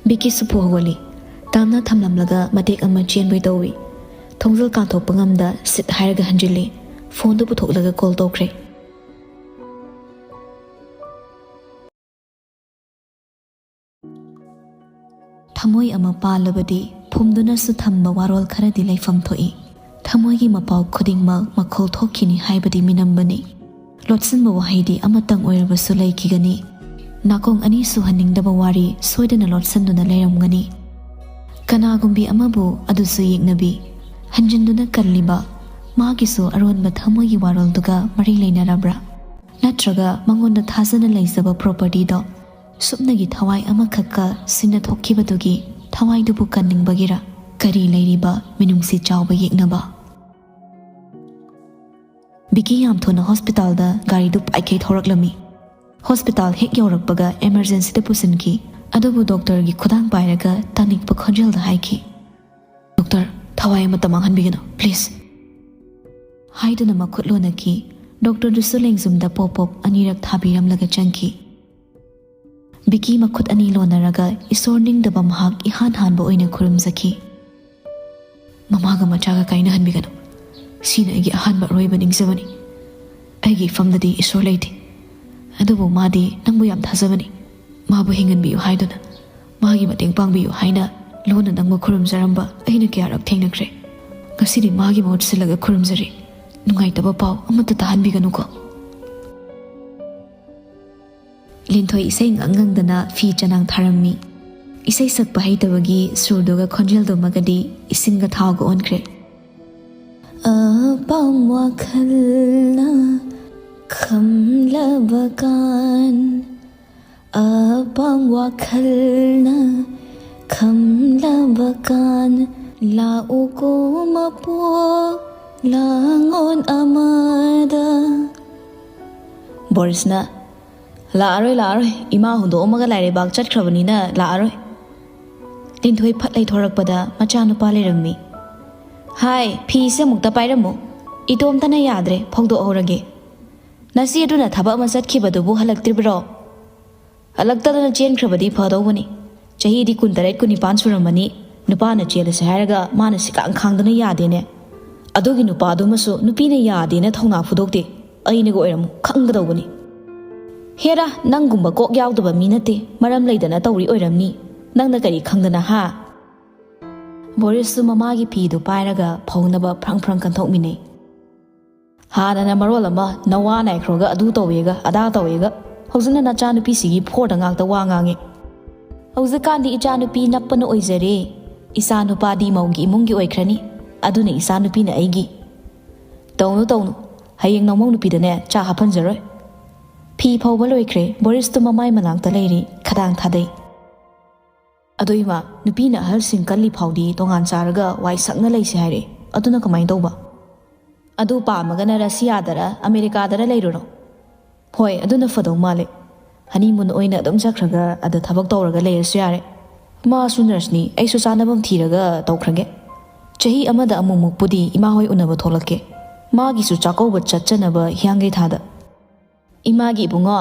ꯕꯤꯀꯤꯁꯨ ꯐꯨ ꯍꯧꯒꯠꯂꯤ꯫ ꯇꯥꯝꯅ ꯊꯝꯂꯝꯂꯒ ꯃꯇꯦꯛ ꯑꯃ ꯆꯦꯟꯕꯣꯏ ꯇꯧꯏ꯫ ꯊꯣꯡꯖꯜ ꯀꯥꯟꯊꯣꯛꯄ ꯉꯝꯗ ꯁꯤꯠ ꯍꯥꯏꯔꯒ ꯍꯟꯖꯤꯜꯂꯤ꯫ ꯐꯣꯟꯗꯨ ꯄꯨꯊꯣꯛꯂꯒ ꯀꯣꯜ ꯇꯧꯈ꯭ꯔꯦ꯫ ꯊꯃꯣꯏ ꯑꯃ ꯄꯥꯜꯂꯕꯗꯤ ꯐꯨꯝꯗꯨꯅꯁꯨ ꯊꯝꯕ ꯋꯥꯔꯣꯜ ꯈꯔꯗꯤ ꯂꯩꯐꯝ ꯊꯣꯛꯏ꯫ ꯊꯃꯣꯏꯒꯤ ꯃꯄꯥꯎ ꯈꯨꯗꯤꯡꯃꯛ ꯃꯈꯣꯜ ꯊꯣꯛꯈꯤꯅꯤ ꯍꯥꯏꯕꯗꯤ ꯃꯤꯅꯝꯕꯅꯤ꯫ ꯂꯣꯠꯁꯤꯟꯕ ꯋꯥꯍꯩꯗꯤ ꯑꯃꯇꯪ ꯑꯣꯏꯔꯕꯁꯨ ꯂꯩꯈꯤꯒꯅꯤ꯫ ꯅꯥꯀꯣꯡ ꯑꯅꯤ ꯁꯨꯍꯟꯅꯤꯡꯗꯕ ꯋꯥꯔꯤ ꯁꯣꯏꯗꯅ ꯂꯣꯠꯁꯤꯟꯗꯨꯅ ꯂꯩꯔꯝꯒꯅꯤ꯫ ꯀꯅꯥꯒꯨꯝꯕꯤ ꯑꯃꯕꯨ ꯑꯗꯨꯁꯨ ꯌꯦꯛꯅꯕꯤ꯫ ꯍꯟꯖꯤꯟꯗꯨꯅ ꯀꯜꯂꯤꯕ ꯃꯥꯒꯤꯁꯨ ꯑꯔꯣꯟꯕ ꯊꯃꯣꯏꯒꯤ ꯋꯥꯔꯣꯜꯗꯨꯒ ꯃꯔꯤ ꯂꯩꯅꯔꯕ꯭ꯔꯥ? ꯅꯠꯇ꯭ꯔꯒ ꯃꯉꯣꯟꯗ ꯊꯥꯖꯅ ꯂꯩꯖꯕ ꯄ꯭ꯔꯣꯄꯔꯇꯤꯗꯣ ꯁꯨꯞꯅꯒꯤ ꯊꯋꯥꯏ ꯑꯃꯈꯛꯀ ꯁꯤꯟꯅ ꯊꯣꯛꯈꯤꯕꯗꯨꯒꯤ ꯊꯋꯥꯏꯗꯨꯕꯨ ꯀꯟꯅꯤꯡꯕꯒꯤꯔ? ꯀꯔꯤ ꯂꯩꯔꯤꯕ ꯃꯤꯅꯨꯡꯁꯤ ꯆꯥꯎꯕ ꯌꯦꯛꯅꯕ? ꯕꯤꯀꯤ ꯌꯥꯝ ꯊꯨꯅ ꯍꯣꯁꯄꯤꯇꯥꯜꯗ ꯒꯥꯔꯤꯗꯨ ꯄꯥꯏꯈꯩ ꯊꯧꯔꯛꯂꯝꯃꯤ꯫ ꯍꯣꯁꯄꯤꯇꯥꯜ ꯍꯦꯛ ꯌꯧꯔꯛꯄꯒ ꯑꯦꯃꯔꯖꯦꯟꯁꯤꯗ ꯄꯨꯁꯤꯟꯈꯤ꯫ ꯑꯗꯨꯕꯨ ꯗꯣꯛꯇꯔꯒꯤ ꯈꯨꯗꯥꯡ ꯄꯥꯏꯔꯒ ꯇꯥꯅꯤꯛꯄ ꯈꯣꯟꯖꯦꯜꯗ ꯍꯥꯏꯈꯤ, "ꯗꯣꯛꯇꯔ, ꯊꯋꯥꯏ ꯑꯃꯠꯇ ꯃꯥꯡꯍꯟꯕꯤꯒꯅꯨ, ꯄ꯭ꯂꯤꯖ꯫" ꯍꯥꯏꯗꯨꯅ ꯃꯈꯨꯠ ꯂꯣꯟꯅꯈꯤ꯫ ꯗꯣꯛꯇꯔꯗꯨꯁꯨ ꯂꯦꯡꯖꯨꯝꯗ ꯄꯣꯞ ꯄꯣꯞ ꯑꯅꯤꯔꯛ ꯊꯥꯕꯤꯔꯝꯂꯒ ꯆꯪꯈꯤ꯫ ꯕꯤꯀꯤ ꯃꯈꯨꯠ ꯑꯅꯤ ꯂꯣꯟꯅꯔꯒ ꯏꯁꯣꯔ ꯅꯤꯡꯗꯕ ꯃꯍꯥꯛ ꯏꯍꯥꯟ ꯍꯥꯟꯕ ꯑꯣꯏꯅ ꯈꯨꯔꯨꯝꯖꯈꯤ꯫ "ꯃꯃꯥꯒ ꯃꯆꯥꯒ ꯀꯥꯏꯅꯍꯟꯕꯤꯒꯅꯨ꯫ ꯁꯤꯅ ꯑꯩꯒꯤ ꯑꯍꯥꯟꯕ ꯑꯔꯣꯏꯕ ꯅꯤꯡꯖꯕꯅꯤ꯫ ꯑꯩꯒꯤ ꯏꯐꯝꯗꯗꯤ ꯏꯁꯣꯔ ꯂꯩꯇꯦ꯫ ꯑꯗꯨꯕꯨ ꯃꯥꯗꯤ ꯅꯪꯕꯨ ꯌꯥꯝ ꯊꯥꯖꯕꯅꯤ꯫ ꯃꯥꯕꯨ ꯍꯤꯡꯍꯟꯕꯤꯌꯨ ꯍꯥꯏꯗꯨꯅ, ꯃꯥꯒꯤ ꯃꯇꯦꯡ ꯄꯥꯡꯕꯤꯌꯨ ꯍꯥꯏꯅ ꯂꯣꯟꯅ ꯅꯪꯕꯨ ꯈꯨꯔꯨꯝꯖꯔꯝꯕ ꯑꯩꯅ ꯀꯌꯥꯔꯛ ꯊꯦꯡꯅꯈ꯭ꯔꯦ꯫ ꯉꯁꯤꯗꯤ ꯃꯥꯒꯤ ꯃꯍꯨꯠ ꯁꯤꯜꯂꯒ ꯈꯨꯔꯨꯝꯖꯔꯤ꯫ ꯅꯨꯡꯉꯥꯏꯇꯕ ꯄꯥꯎ ꯑꯃꯠꯇ ꯇꯥꯍꯟꯕꯤꯒꯅꯨꯀꯣ꯫ ꯂꯤꯟꯊꯣꯏ ꯏꯁꯩ ꯉꯪ ꯉꯪꯗꯅ ꯐꯤ ꯆꯅꯥꯡ ꯊꯥꯔꯝꯃꯤ꯫ ꯏꯁꯩ ꯁꯛꯄ ꯍꯩꯇꯕꯒꯤ ꯁꯨꯔꯗꯨꯒ ꯈꯣꯟꯖꯦꯜꯗꯨꯃꯒꯗꯤ ꯏꯁꯤꯡꯒ ꯊꯥꯎꯒ ꯑꯣꯟꯈ꯭ꯔꯦ꯫ ꯑꯄꯥꯝ ꯋꯥꯈꯜꯅ ꯈꯝꯂꯕ ꯀꯥꯟ, ꯑꯄꯥꯝ ꯋꯥꯈꯜꯅ ꯈꯝꯂꯕ ꯀꯥꯟ, ꯂꯥꯛꯎꯀꯣ ꯃꯄꯣꯛ ꯂꯥꯡꯑꯣꯟ ꯑꯃꯗ꯫ ꯕꯣꯔꯤꯁꯅ, "ꯂꯥꯛꯑꯔꯣꯏ, ꯂꯥꯛꯑꯔꯣꯏ, ꯏꯃꯥ ꯍꯨꯟꯗꯣꯛꯑꯝꯃꯒ ꯂꯥꯏꯔꯩꯕꯥꯛ ꯆꯠꯈ꯭ꯔꯕꯅꯤꯅ ꯂꯥꯛꯑꯔꯣꯏ"꯫ ꯂꯤꯟꯊꯣꯏ ꯐꯠ ꯂꯩꯊꯣꯔꯛꯄꯗ ꯃꯆꯥꯅꯨꯄꯥ ꯂꯩꯔꯝꯃꯤ꯫ "ꯍꯥꯏ, ꯐꯤꯁꯦ ꯑꯃꯨꯛꯇ ꯄꯥꯏꯔꯝꯃꯨ, ꯏꯇꯣꯝꯇꯅ ꯌꯥꯗ꯭ꯔꯦ, ꯐꯧꯗꯣꯛꯍꯧꯔꯒꯦ꯫ ꯅꯆꯦ ꯑꯗꯨꯅ ꯊꯕꯛ ꯑꯃ ꯆꯠꯈꯤꯕꯗꯨꯕꯨ ꯍꯜꯂꯛꯇ꯭ꯔꯤꯕ꯭ꯔꯣ? ꯍꯜꯂꯛꯇꯗꯅ ꯆꯦꯟꯈ꯭ꯔꯕꯗꯤ ꯐꯗꯧꯕꯅꯤ꯫ ꯆꯍꯤꯗꯤ ꯀꯨꯟꯇꯔꯦꯠ ꯀꯨꯟꯅꯤꯄꯥꯟ ꯁꯨꯔꯝꯃꯅꯤ꯫ ꯅꯨꯄꯥꯅ ꯆꯦꯜꯂꯁꯦ ꯍꯥꯏꯔꯒ ꯃꯥꯅ ꯁꯤꯀꯥꯡ ꯈꯥꯡꯗꯅ ꯌꯥꯗꯦꯅꯦ꯫ ꯑꯗꯨꯒꯤ ꯅꯨꯄꯥꯗꯨꯃꯁꯨ ꯅꯨꯄꯤꯅ ꯌꯥꯗꯦꯅ ꯊꯧꯅꯥ ꯐꯨꯗꯣꯛꯇꯦ꯫ ꯑꯩꯅꯒ ꯑꯣꯏꯔꯝꯃꯨ ꯈꯪꯒꯗꯧꯕꯅꯤ꯫ ꯍꯦꯔꯥ, ꯅꯪꯒꯨꯝꯕ ꯀꯣꯛ ꯌꯥꯎꯗꯕ ꯃꯤ ꯅꯠꯇꯦ, ꯃꯔꯝ ꯂꯩꯗꯅ ꯇꯧꯔꯤ ꯑꯣꯏꯔꯝꯅꯤ꯫ ꯅꯪꯅ ꯀꯔꯤ ꯈꯪꯗꯅ, ꯍꯥ?" ꯕꯣꯔꯤꯁꯁꯨ ꯃꯃꯥꯒꯤ ꯐꯤꯗꯨ ꯄꯥꯏꯔꯒ ꯐꯧꯅꯕ ꯐ꯭ꯔꯪ ꯐ꯭ꯔꯪ ꯀꯟꯊꯣꯛꯃꯤꯟꯅꯩ꯫ "ꯍꯥꯟꯅꯅ ꯃꯔꯣꯜ ꯑꯃ ꯅꯋꯥ ꯅꯥꯏꯈ꯭ꯔꯣꯒ ꯑꯗꯨ ꯇꯧꯋꯦꯒ ꯑꯗꯥ ꯇꯧꯋꯦꯒ, ꯍꯧꯖꯤꯛꯅ ꯅꯆꯥꯅꯨꯄꯤꯁꯤꯒꯤ ꯐꯣꯔꯗ ꯉꯥꯛꯇ ꯋꯥ ꯉꯥꯡꯉꯦ꯫ ꯍꯧꯖꯤꯛꯀꯥꯟꯗꯤ ꯏꯆꯥꯅꯨꯄꯤ ꯅꯞꯄꯅ ꯑꯣꯏꯖꯔꯦ꯫ ꯏꯆꯥꯅꯨꯄꯥꯗꯤ ꯃꯧꯒꯤ ꯏꯃꯨꯡꯒꯤ ꯑꯣꯏꯈ꯭ꯔꯅꯤ, ꯑꯗꯨꯅ ꯏꯆꯥꯅꯨꯄꯤꯅ ꯑꯩꯒꯤ"꯫ "ꯇꯧꯅꯨ, ꯇꯧꯅꯨ, ꯍꯌꯦꯡ ꯅꯃꯧ ꯅꯨꯄꯤꯗꯅꯦ ꯆꯥ ꯍꯥꯞꯍꯟꯖꯔꯣꯏ"꯫ ꯐꯤ ꯐꯧꯕ ꯂꯣꯏꯈ꯭ꯔꯦ꯫ ꯕꯣꯔꯤꯁꯇꯨ ꯃꯃꯥꯏ ꯃꯅꯥꯛꯇ ꯂꯩꯔꯤ, ꯈꯗꯥꯡ ꯊꯥꯗꯩ꯫ "ꯑꯗꯣ ꯏꯃꯥ, ꯅꯨꯄꯤꯅ ꯑꯍꯜꯁꯤꯡ ꯀꯜꯂꯤ ꯐꯥꯎꯗꯤ ꯇꯣꯉꯥꯟ ꯆꯥꯔꯒ ꯋꯥꯏ ꯁꯪꯅ ꯂꯩꯁꯦ ꯍꯥꯏꯔꯦ, ꯑꯗꯨꯅ ꯀꯃꯥꯏꯅ ꯇꯧꯕ?" "ꯑꯗꯨ ꯄꯥꯝꯃꯒꯅ ꯔꯁꯤꯌꯥꯗꯔ ꯑꯃꯦꯔꯤꯀꯥꯗꯔ ꯂꯩꯔꯨꯔꯣ"꯫ "ꯍꯣꯏ, ꯑꯗꯨꯅ ꯐꯗꯧ ꯃꯥꯜꯂꯦ꯫ ꯍꯅꯤꯃꯨꯟ ꯑꯣꯏꯅ ꯑꯗꯨꯝ ꯆꯠꯈ꯭ꯔꯒ ꯑꯗ ꯊꯕꯛ ꯇꯧꯔꯒ ꯂꯩꯔꯁꯨ ꯌꯥꯔꯦ꯫ ꯃꯥꯁꯨ ꯅꯔꯁꯅꯤ, ꯑꯩꯁꯨ ꯆꯥꯅꯐꯝ ꯊꯤꯔꯒ ꯇꯧꯈ꯭ꯔꯒꯦ꯫ ꯆꯍꯤ ꯑꯃꯗ ꯑꯃꯨꯛꯃꯨꯛꯄꯨꯗꯤ ꯏꯃꯥ ꯍꯣꯏ ꯎꯅꯕ ꯊꯣꯛꯂꯛꯀꯦ꯫ ꯃꯥꯒꯤꯁꯨ ꯆꯥꯛꯀꯧꯕ ꯆꯠꯆꯅꯕ ꯍꯤꯌꯥꯡꯒꯩ ꯊꯥꯗ"꯫ "ꯏꯃꯥꯒꯤ ꯏꯕꯨꯡꯉꯣ,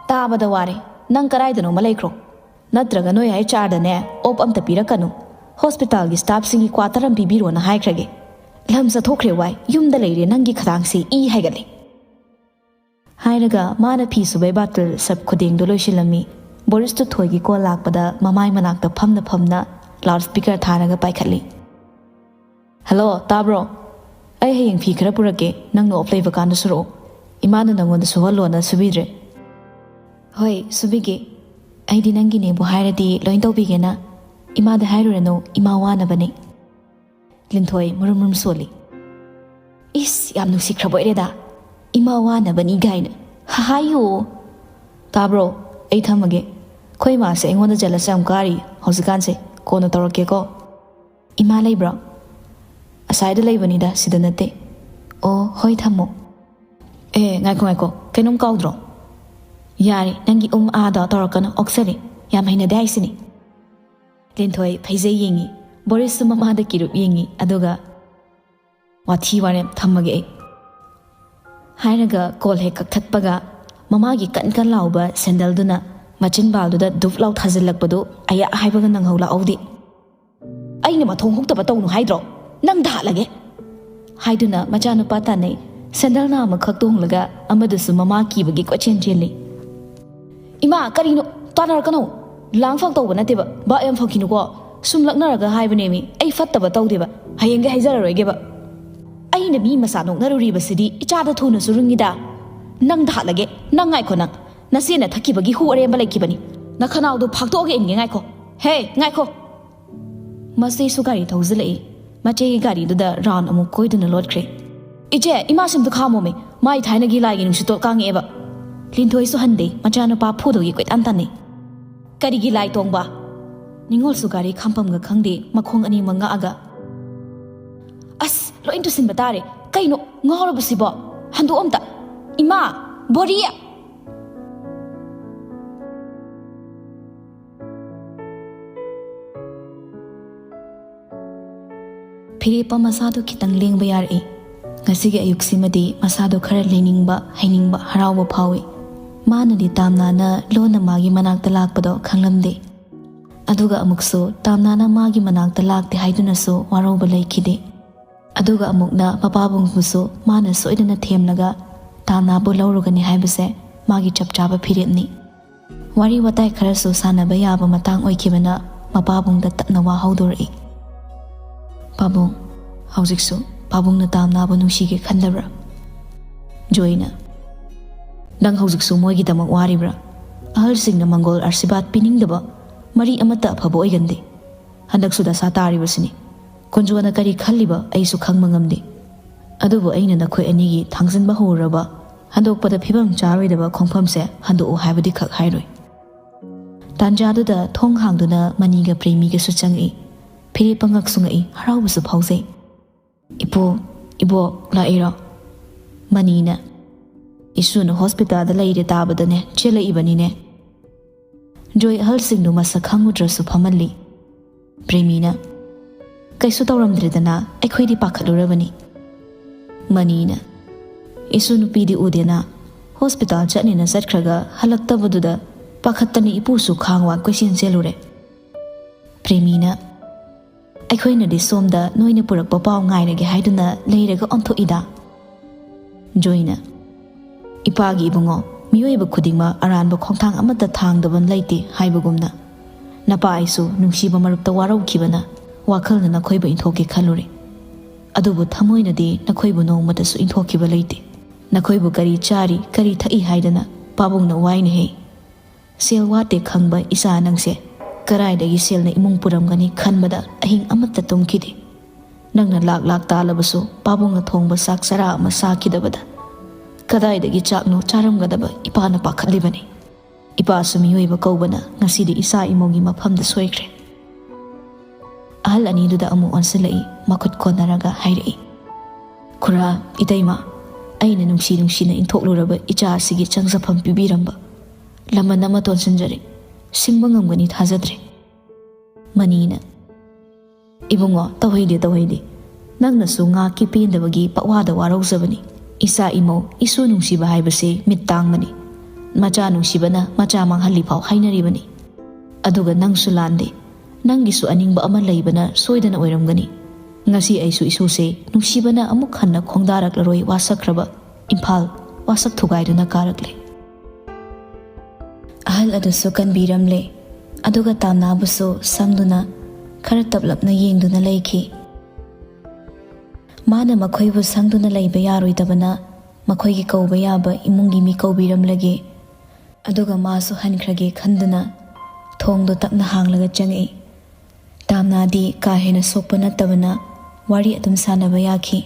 ꯇꯥꯕꯗ ꯋꯥꯔꯦ꯫ ꯅꯪ ꯀꯗꯥꯏꯗꯅꯣꯃ ꯂꯩꯈ꯭ꯔꯣ꯫ ꯅꯠꯇ꯭ꯔꯒ ꯅꯣꯏ ꯍꯩꯆ ꯑꯥꯔꯗꯅꯦ ꯑꯣꯞ ꯑꯝꯇ ꯄꯤꯔꯛꯀꯅꯨ꯫ ꯍꯣꯁꯄꯤꯇꯥꯜꯒꯤ ꯁ꯭ꯇꯥꯐꯁꯤꯡꯒꯤ ꯀ꯭ꯋꯥꯇꯔ ꯑꯃ ꯄꯤꯕꯤꯔꯣꯅ ꯍꯥꯏꯈ꯭ꯔꯒꯦ꯫ ꯂꯝ ꯆꯠꯊꯣꯛꯈ꯭ꯔꯦ ꯋꯥꯏ, ꯌꯨꯝꯗ ꯂꯩꯔꯦ ꯅꯪꯒꯤ ꯈꯗꯥꯡꯁꯦ ꯏ ꯍꯥꯏꯒꯠꯂꯦ"꯫ ꯍꯥꯏꯔꯒ ꯃꯥꯅ ꯐꯤ ꯁꯨꯕꯩ ꯕꯥꯇꯜ ꯁꯔꯞ ꯈꯨꯗꯦꯡꯗꯣ ꯂꯣꯏꯁꯤꯜꯂꯝꯃꯤ꯫ ꯕꯣꯔꯤꯁꯇꯨ ꯊꯣꯏꯒꯤ ꯀꯣꯜ ꯂꯥꯛꯄꯗ ꯃꯃꯥꯏ ꯃꯅꯥꯛꯇ ꯐꯝꯅ ꯐꯝꯅ ꯂꯥꯎꯠ ꯁ꯭ꯄꯤꯀꯔ ꯊꯥꯔꯒ ꯄꯥꯏꯈꯠꯂꯤ꯫ "ꯍꯜꯂꯣ, ꯇꯥꯕ꯭ꯔꯣ? ꯑꯩ ꯍꯌꯦꯡ ꯐꯤ ꯈꯔ ꯄꯨꯔꯛꯀꯦ, ꯅꯪꯅ ꯑꯣꯐ ꯂꯩꯕ ꯀꯥꯟꯗ ꯁꯨꯔꯛꯑꯣ꯫ ꯏꯃꯥꯅ ꯅꯪꯉꯣꯟꯗ ꯁꯨꯍꯜꯂꯣꯅ ꯁꯨꯕꯤꯗ꯭ꯔꯦ꯫" "ꯍꯣꯏ, ꯁꯨꯕꯤꯒꯦ꯫ ꯑꯩꯗꯤ ꯅꯪꯒꯤꯅꯦꯕꯨ ꯍꯥꯏꯔꯗꯤ ꯂꯣꯏ ꯇꯧꯕꯤꯒꯦꯅ꯫ ꯏꯃꯥꯗ ꯍꯥꯏꯔꯨꯔꯅꯨ, ꯏꯃꯥ ꯋꯥꯅꯕꯅꯦ꯫" ꯂꯤꯟꯊꯣꯏ ꯃꯨꯔꯨꯝ ꯃꯨꯔꯨꯝ ꯁꯣꯜꯂꯤ꯫ "ꯏꯁ, ꯌꯥꯝ ꯅꯨꯡꯁꯤꯈ꯭ꯔꯕ ꯑꯣꯏꯔꯦꯗ꯫ ꯏꯃꯥ ꯋꯥꯅꯕꯅꯤ ꯀꯥꯏꯅ꯫ ꯍꯥꯏꯌꯣ꯫" "ꯇꯥꯕ꯭ꯔꯣ? ꯑꯩ ꯊꯝꯃꯒꯦ꯫ ꯑꯩꯈꯣꯏ ꯏꯃꯥꯁꯦ ꯑꯩꯉꯣꯟꯗ ꯖꯦꯂꯁ ꯌꯥꯝ ꯀꯥꯔꯤ ꯍꯧꯖꯤꯛꯀꯥꯟꯁꯦ꯫ ꯀꯣꯟꯅ ꯇꯧꯔꯛꯀꯦꯀꯣ꯫" "ꯏꯃꯥ ꯂꯩꯕ꯭ꯔꯣ?" "ꯑꯁꯥꯏꯗ ꯂꯩꯕꯅꯤꯗ, ꯁꯤꯗ ꯅꯠꯇꯦ꯫" "ꯑꯣ, ꯍꯣꯏ, ꯊꯝꯃꯣ꯫" "ꯑꯦ, ꯉꯥꯏꯈꯣ, ꯉꯥꯏꯈꯣ, ꯀꯩꯅꯣꯝ ꯀꯥꯎꯗ꯭ꯔꯣ?" "ꯌꯥꯔꯦ, ꯅꯪꯒꯤ ꯎꯝ ꯑꯥꯗꯣ ꯇꯧꯔꯛꯀꯅꯨ, ꯑꯣꯛꯆꯔꯦ꯫ ꯌꯥꯝ ꯍꯩꯅꯗꯦ ꯍꯥꯏꯁꯤꯅꯤ꯫" ꯂꯤꯟꯊꯣꯏ ꯐꯩꯖꯩ ꯌꯦꯡꯉꯤ, ꯕꯣꯔꯤꯁꯁꯨ ꯃꯃꯥꯗ ꯀꯤꯔꯨꯞ ꯌꯦꯡꯉꯤ, ꯑꯗꯨꯒ ꯋꯥꯊꯤ ꯋꯥꯔꯦꯝ ꯊꯝꯃꯒꯦ ꯑꯩ꯫ ꯍꯥꯏꯔꯒ ꯀꯣꯜ ꯍꯦꯛ ꯀꯛꯊꯠꯄꯒ ꯃꯃꯥꯒꯤ ꯀꯟ ꯀꯟ ꯂꯥꯎꯕ ꯁꯦꯟꯗꯜꯗꯨꯅ ꯃꯆꯤꯟꯕꯥꯜꯗꯨꯗ ꯗꯨꯞ ꯂꯥꯎ ꯊꯥꯖꯤꯜꯂꯛꯄꯗꯨ ꯑꯌꯥ ꯍꯥꯏꯕꯒ ꯅꯪꯍꯧꯂꯛꯍꯧꯗꯦ꯫ "ꯑꯩꯅ ꯃꯊꯣꯡ ꯍꯨꯛꯇꯕ ꯇꯧꯅꯨ ꯍꯥꯏꯗ꯭ꯔꯣ? ꯅꯪ ꯗꯥꯍꯠꯂꯒꯦ!" ꯍꯥꯏꯗꯨꯅ ꯃꯆꯥꯅꯨꯄꯥ ꯇꯥꯟꯅꯩ꯫ ꯁꯦꯟꯗꯜꯅ ꯑꯃꯈꯛ ꯇꯣꯡꯂꯒ ꯑꯃꯗꯨꯁꯨ ꯃꯃꯥ ꯀꯤꯕꯒꯤ ꯀꯣꯏꯆꯦꯟ ꯆꯦꯜꯂꯤ꯫ "ꯏꯃꯥ, ꯀꯔꯤꯅꯣ? ꯇꯥꯟꯅꯔꯛꯀꯅꯣ꯫ ꯂꯥꯡ ꯐꯥꯎ ꯇꯧꯕ ꯅꯠꯇꯦꯕ, ꯚꯥꯞ ꯌꯥꯝ ꯐꯈꯤꯅꯨꯀꯣ꯫ ꯁꯨꯝ ꯂꯛꯅꯔꯒ ꯍꯥꯏꯕꯅꯦꯃꯤ, ꯑꯩ ꯐꯠꯇꯕ ꯇꯧꯗꯦꯕ꯫ ꯍꯌꯦꯡꯗꯤ ꯍꯥꯏꯖꯔꯔꯣꯏꯒꯦꯕ꯫ ꯑꯩꯅ ꯃꯤ ꯃꯆꯥ ꯅꯣꯛꯅꯔꯨꯔꯤꯕꯁꯤꯗꯤ ꯏꯆꯥꯗ ꯊꯨꯅ ꯆꯨꯔꯨꯡꯉꯤꯗ꯫ ꯅꯪ ꯗꯥꯍꯠꯂꯒꯦ, ꯅꯪ ꯉꯥꯏꯈꯣ ꯅꯪ꯫ ꯅꯆꯦꯅ ꯊꯛꯈꯤꯕꯒꯤ ꯍꯨ ꯑꯔꯦꯝꯕ ꯂꯩꯈꯤꯕꯅꯤ꯫ ꯅꯈꯅꯥꯎꯗꯣ ꯐꯥꯛꯇꯣꯛꯑꯒ ꯏꯟꯒꯦ, ꯉꯥꯏꯈꯣ꯫ ꯍꯦ, ꯉꯥꯏꯈꯣ!" ꯃꯆꯦꯁꯨ ꯒꯥꯔꯤ ꯊꯧꯖꯤꯜꯂꯛꯏ꯫ ꯃꯆꯦꯒꯤ ꯒꯥꯔꯤꯗꯨꯗ ꯔꯥꯎꯟ ꯑꯃꯨꯛ ꯀꯣꯏꯗꯨꯅ ꯂꯣꯠꯈ꯭ꯔꯦ꯫ "ꯏꯆꯦ, ꯏꯃꯥꯁꯤ ꯑꯝꯇ ꯈꯥꯝꯃꯣꯃꯤ, ꯃꯥꯏ ꯊꯥꯏꯅꯒꯤ ꯂꯥꯏꯒꯤ ꯅꯨꯡꯁꯤꯠꯇꯣ ꯀꯥꯡꯉꯛꯑꯦꯕ꯫" ꯂꯤꯟꯊꯣꯏꯁꯨ ꯍꯟꯗꯦ, ꯃꯆꯥꯅꯨꯄꯥ ꯐꯨꯗꯧꯒꯤ ꯀꯣꯏꯇꯥꯟ ꯇꯥꯟꯅꯩ꯫ "ꯀꯔꯤꯒꯤ ꯂꯥꯏ ꯇꯣꯡꯕ?" ꯅꯤꯉꯣꯜꯁꯨ ꯒꯥꯔꯤ ꯈꯥꯝꯐꯝꯒ ꯈꯪꯗꯦ, ꯃꯈꯣꯡ ꯑꯅꯤꯃꯛ ꯉꯛꯑꯒ꯫ "ꯑꯁ, ꯂꯣꯏ ꯇꯨꯁꯤꯟꯕ ꯇꯥꯔꯦ꯫ ꯀꯩꯅꯣ, ꯉꯥꯎꯔꯕ ꯁꯤꯕꯣ? ꯍꯟꯗꯣꯛ ꯑꯝꯇ꯫ ꯏꯃꯥ! ꯕꯣꯔꯤ!" ꯐꯤꯔꯦꯞꯄ ꯃꯁꯥꯗꯣ ꯈꯤꯇꯪ ꯂꯦꯡꯕ ꯌꯥꯔꯛꯏ꯫ ꯉꯁꯤꯒꯤ ꯑꯌꯨꯛꯁꯤꯃꯗꯤ ꯃꯁꯥꯗꯣ ꯈꯔ ꯂꯦꯡꯅꯤꯡꯕ, ꯍꯩꯅꯤꯡꯕ, ꯍꯔꯥꯎꯕ ꯐꯥꯎꯏ꯫ ꯃꯥꯅꯗꯤ ꯇꯥꯝꯅꯥꯅ ꯂꯣꯟꯅ ꯃꯥꯒꯤ ꯃꯅꯥꯛꯇ ꯂꯥꯛꯄꯗꯣ ꯈꯪꯂꯝꯗꯦ꯫ ꯑꯗꯨꯒ ꯑꯃꯨꯛꯁꯨ ꯇꯥꯝꯅꯥꯅ ꯃꯥꯒꯤ ꯃꯅꯥꯛꯇ ꯂꯥꯛꯇꯦ ꯍꯥꯏꯗꯨꯅꯁꯨ ꯋꯥꯔꯧꯕ ꯂꯩꯈꯤꯗꯦ꯫ ꯑꯗꯨꯒ ꯑꯃꯨꯛꯅ ꯃꯄꯥꯕꯨꯡꯕꯨꯁꯨ ꯃꯥꯅ ꯁꯣꯏꯗꯅ ꯊꯦꯝꯂꯒ ꯇꯥꯝꯅꯥꯕꯨ ꯂꯧꯔꯨꯒꯅꯤ ꯍꯥꯏꯕꯁꯦ ꯃꯥꯒꯤ ꯆꯞ ꯆꯥꯕ ꯐꯤꯔꯦꯞꯅꯤ꯫ ꯋꯥꯔꯤ ꯋꯥꯇꯥꯏ ꯈꯔꯁꯨ ꯁꯥꯟꯅꯕ ꯌꯥꯕ ꯃꯇꯥꯡ ꯑꯣꯏꯈꯤꯕꯅ ꯃꯄꯥꯕꯨꯡꯗ ꯇꯞꯅ ꯋꯥ ꯍꯧꯗꯣꯔꯛꯏ꯫ "ꯄꯥꯕꯨꯡ, ꯍꯧꯖꯤꯛꯁꯨ ꯄꯥꯕꯨꯡꯅ ꯇꯥꯝꯅꯥꯕꯨ ꯅꯨꯡꯁꯤꯒꯦ ꯈꯟꯗꯕ꯭ꯔꯥ?" ꯖꯣꯏꯅ, "ꯅꯪ ꯍꯧꯖꯤꯛꯁꯨ ꯃꯣꯏꯒꯤꯗꯃꯛ ꯋꯥꯔꯤꯕ꯭ꯔꯥ? ꯑꯍꯜꯁꯤꯡꯅ ꯃꯪꯒꯣꯜ ꯑꯥꯔꯁꯤꯕꯥꯗ ꯄꯤꯅꯤꯡꯗꯕ ꯃꯔꯤ ꯑꯃꯠꯇ ꯑꯐꯕ ꯑꯣꯏꯒꯟꯗꯦ꯫ ꯍꯟꯗꯛꯁꯨ ꯗꯁꯥ ꯇꯥꯔꯤꯕꯁꯤꯅꯤ꯫ ꯀꯨꯟꯖꯣꯅ ꯀꯔꯤ ꯈꯜꯂꯤꯕ ꯑꯩꯁꯨ ꯈꯪꯕ ꯉꯝꯗꯦ꯫ ꯑꯗꯨꯕꯨ ꯑꯩꯅ ꯅꯈꯣꯏ ꯑꯅꯤꯒꯤ ꯊꯥꯡꯖꯤꯟꯕ ꯍꯧꯔꯨꯔꯕ ꯍꯟꯗꯣꯛꯄꯗ ꯐꯤꯕꯝ ꯆꯥꯔꯣꯏꯗꯕ ꯈꯣꯡꯐꯝꯁꯦ ꯍꯟꯗꯣꯛꯎ ꯍꯥꯏꯕꯗꯤ ꯈꯛ ꯍꯥꯏꯔꯣꯏ꯫" ꯇꯥꯟꯖꯥꯗꯨꯗ ꯊꯣꯡ ꯍꯥꯡꯗꯨꯅ ꯃꯅꯤꯒ ꯄ꯭ꯔꯦꯃꯤꯒꯁꯨ ꯆꯪꯉꯛꯏ꯫ ꯐꯤꯔꯦꯞ ꯄꯉꯛꯁꯨ ꯉꯛꯏ, ꯍꯔꯥꯎꯕꯁꯨ ꯐꯥꯎꯖꯩ꯫ "ꯏꯄꯨ, ꯏꯕꯣꯛ ꯂꯥꯛꯏꯔꯣ?" ꯃꯅꯤꯅ, "ꯏꯁꯨꯅ ꯍꯣꯁꯄꯤꯇꯥꯜꯗ ꯂꯩꯔꯦ ꯇꯥꯕꯗꯅꯦ ꯆꯦꯜꯂꯛꯏꯕꯅꯤꯅꯦ꯫" ꯖꯣꯏ ꯑꯍꯜꯁꯤꯡꯗꯨ ꯃꯁꯛ ꯈꯪꯉꯨꯗ꯭ꯔꯁꯨ ꯐꯝꯍꯜꯂꯤ꯫ ꯄ꯭ꯔꯦꯃꯤꯅ, "ꯀꯩꯁꯨ ꯇꯧꯔꯝꯗ꯭ꯔꯦꯗꯅ, ꯑꯩꯈꯣꯏꯗꯤ ꯄꯥꯈꯠꯂꯨꯔꯕꯅꯤ꯫" ꯃꯅꯤꯅ, "ꯏꯁꯨ ꯅꯨꯄꯤꯗꯤ ꯎꯗꯦꯅ, ꯍꯣꯁꯄꯤꯇꯥꯜ ꯆꯠꯅꯦꯅ ꯆꯠꯈ꯭ꯔꯒ ꯍꯜꯂꯛꯇꯕꯗꯨꯗ ꯄꯥꯈꯠꯇꯅ ꯏꯄꯨꯁꯨ ꯈꯥꯡ ꯋꯥ ꯀꯣꯏꯆꯦꯟ ꯆꯦꯜꯂꯨꯔꯦ꯫" ꯄ꯭ꯔꯦꯃꯤꯅ, "ꯑꯩꯈꯣꯏꯅꯗꯤ ꯁꯣꯝꯗ ꯅꯣꯏꯅ ꯄꯨꯔꯛꯄ ꯄꯥꯎ ꯉꯥꯏꯔꯒꯦ ꯍꯥꯏꯗꯨꯅ ꯂꯩꯔꯒ ꯑꯣꯟꯊꯣꯛꯏꯗ꯫" ꯖꯣꯏꯅ, "ꯏꯄꯥꯒꯤ ꯏꯕꯨꯡꯉꯣ, ꯃꯤꯑꯣꯏꯕ ꯈꯨꯗꯤꯡꯃꯛ ꯑꯔꯥꯟꯕ ꯈꯣꯡꯊꯥꯡ ꯑꯃꯠꯇ ꯊꯥꯡꯗꯕ ꯂꯩꯇꯦ ꯍꯥꯏꯕꯒꯨꯝꯅ, ꯅꯄꯥ ꯑꯩꯁꯨ ꯅꯨꯡꯁꯤꯕ ꯃꯔꯨꯞꯇ ꯋꯥꯔꯧꯈꯤꯕꯅ ꯋꯥꯈꯜꯅ ꯅꯈꯣꯏꯕꯨ ꯏꯟꯊꯣꯛꯀꯦ ꯈꯜꯂꯨꯔꯦ꯫ ꯑꯗꯨꯕꯨ ꯊꯃꯣꯏꯅꯗꯤ ꯅꯈꯣꯏꯕꯨ ꯅꯣꯡꯃꯇꯁꯨ ꯏꯟꯊꯣꯛꯈꯤꯕ ꯂꯩꯇꯦ꯫ ꯅꯈꯣꯏꯕꯨ ꯀꯔꯤ ꯆꯥꯔꯤ, ꯀꯔꯤ ꯊꯛꯏ ꯍꯥꯏꯗꯅ ꯄꯥꯕꯨꯡꯅ ꯋꯥꯏꯅꯦꯍꯦ꯫ ꯁꯦꯜ ꯋꯥꯠꯇꯦ ꯈꯪꯕ ꯏꯆꯥ ꯅꯪꯁꯦ ꯀꯗꯥꯏꯗꯒꯤ ꯁꯦꯜꯅ ꯏꯃꯨꯡ ꯄꯨꯔꯝꯒꯅꯤ ꯈꯟꯕꯗ ꯑꯍꯤꯡ ꯑꯃꯠꯇ ꯇꯨꯝꯈꯤꯗꯦ꯫ ꯅꯪꯅ ꯂꯥꯛ ꯂꯥꯛ ꯇꯥꯜꯂꯕꯁꯨ ꯄꯥꯕꯨꯡꯅ ꯊꯣꯡꯕ ꯆꯥꯛ ꯆꯔꯥ ꯑꯃ ꯆꯥꯈꯤꯗꯕꯗ ꯀꯗꯥꯏꯗꯒꯤ ꯆꯥꯛꯅꯣ ꯆꯥꯔꯝꯒꯗꯕ ꯏꯄꯥꯅ ꯄꯥꯈꯠꯂꯤꯕꯅꯤ꯫ ꯏꯄꯥꯁꯨ ꯃꯤꯑꯣꯏꯕ ꯀꯧꯕꯅ ꯉꯁꯤꯗꯤ ꯏꯆꯥ ꯏꯃꯧꯒꯤ ꯃꯐꯝꯗ ꯁꯣꯏꯈ꯭ꯔꯦ꯫" ꯑꯍꯜ ꯑꯅꯤꯗꯨꯗ ꯑꯃꯨꯛ ꯑꯣꯟꯁꯤꯜꯂꯛꯏ, ꯃꯈꯨꯠ ꯀꯣꯟꯅꯔꯒ ꯍꯥꯏꯔꯛꯏ, "ꯈꯨꯔꯥ, ꯏꯇꯩꯃ, ꯑꯩꯅ ꯅꯨꯡꯁꯤ ꯅꯨꯡꯁꯤꯅ ꯏꯟꯊꯣꯛꯂꯨꯔꯕ ꯏꯆꯥ ꯑꯁꯤꯒꯤ ꯆꯪꯖꯐꯝ ꯄꯤꯕꯤꯔꯝꯕ ꯂꯃꯟ ꯑꯃ ꯇꯣꯟꯁꯤꯟꯖꯔꯦ꯫ ꯁꯤꯡꯕ ꯉꯝꯒꯅꯤ ꯊꯥꯖꯗ꯭ꯔꯦ꯫" ꯃꯅꯤꯅ, "ꯏꯕꯨꯡꯉꯣ, ꯇꯧꯍꯩꯗꯦ, ꯇꯧꯍꯩꯗꯦ꯫ ꯅꯪꯅꯁꯨ ꯉꯥꯛꯀꯤ ꯄꯦꯟꯗꯕꯒꯤ ꯄꯛꯋꯥꯗ ꯋꯥꯔꯧꯖꯕꯅꯤ꯫ ꯏꯆꯥ ꯏꯃꯧ, ꯏꯁꯨ ꯅꯨꯡꯁꯤꯕ ꯍꯥꯏꯕꯁꯤ ꯃꯤꯠ ꯇꯥꯡꯕꯅꯤ꯫ ꯃꯆꯥ ꯅꯨꯡꯁꯤꯕꯅ ꯃꯆꯥ ꯃꯥꯡꯍꯜꯂꯤ ꯐꯥꯎ ꯍꯥꯏꯅꯔꯤꯕꯅꯤ꯫ ꯑꯗꯨꯒ ꯅꯪꯁꯨ ꯂꯥꯟꯗꯦ꯫ ꯅꯪꯒꯤꯁꯨ ꯑꯅꯤꯡꯕ ꯑꯃ ꯂꯩꯕꯅ ꯁꯣꯏꯗꯅ ꯑꯣꯏꯔꯝꯒꯅꯤ꯫ ꯉꯁꯤ ꯑꯩꯁꯨ ꯏꯁꯨꯁꯦ ꯅꯨꯡꯁꯤꯕꯅ ꯑꯃꯨꯛ ꯍꯟꯅ ꯈꯣꯡꯗꯥꯔꯛꯂꯔꯣꯏ ꯋꯥꯁꯛꯈ꯭ꯔꯕ ꯏꯝꯐꯥꯜ ꯋꯥꯁꯛ ꯊꯨꯒꯥꯏꯗꯨꯅ ꯀꯥꯔꯛꯂꯦ꯫" ꯑꯍꯜ ꯑꯗꯨꯁꯨ ꯀꯟꯕꯤꯔꯝꯂꯦ꯫ ꯑꯗꯨꯒ ꯇꯥꯝꯅꯥꯕꯨꯁꯨ ꯁꯪꯗꯨꯅ ꯈꯔ ꯇꯞꯂꯞꯅ ꯌꯦꯡꯗꯨꯅ ꯂꯩꯈꯤ꯫ ꯃꯥꯅ ꯃꯈꯣꯏꯕꯨ ꯁꯪꯗꯨꯅ ꯂꯩꯕ ꯌꯥꯔꯣꯏꯗꯕꯅ ꯃꯈꯣꯏꯒꯤ ꯀꯧꯕ ꯌꯥꯕ ꯏꯃꯨꯡꯒꯤ ꯃꯤ ꯀꯧꯕꯤꯔꯝꯂꯒꯦ꯫ ꯑꯗꯨꯒ ꯃꯥꯁꯨ ꯍꯟꯈ꯭ꯔꯒꯦ ꯈꯟꯗꯨꯅ ꯊꯣꯡꯗꯣ ꯇꯞꯅ ꯍꯥꯡꯂꯒ ꯆꯪꯉꯛꯏ꯫ ꯇꯥꯝꯅꯥꯗꯤ ꯀꯥ ꯍꯦꯟꯅ ꯁꯣꯛꯄ ꯅꯠꯇꯕꯅ ꯋꯥꯔꯤ ꯑꯗꯨꯝ ꯁꯥꯟꯅꯕ ꯌꯥꯈꯤ꯫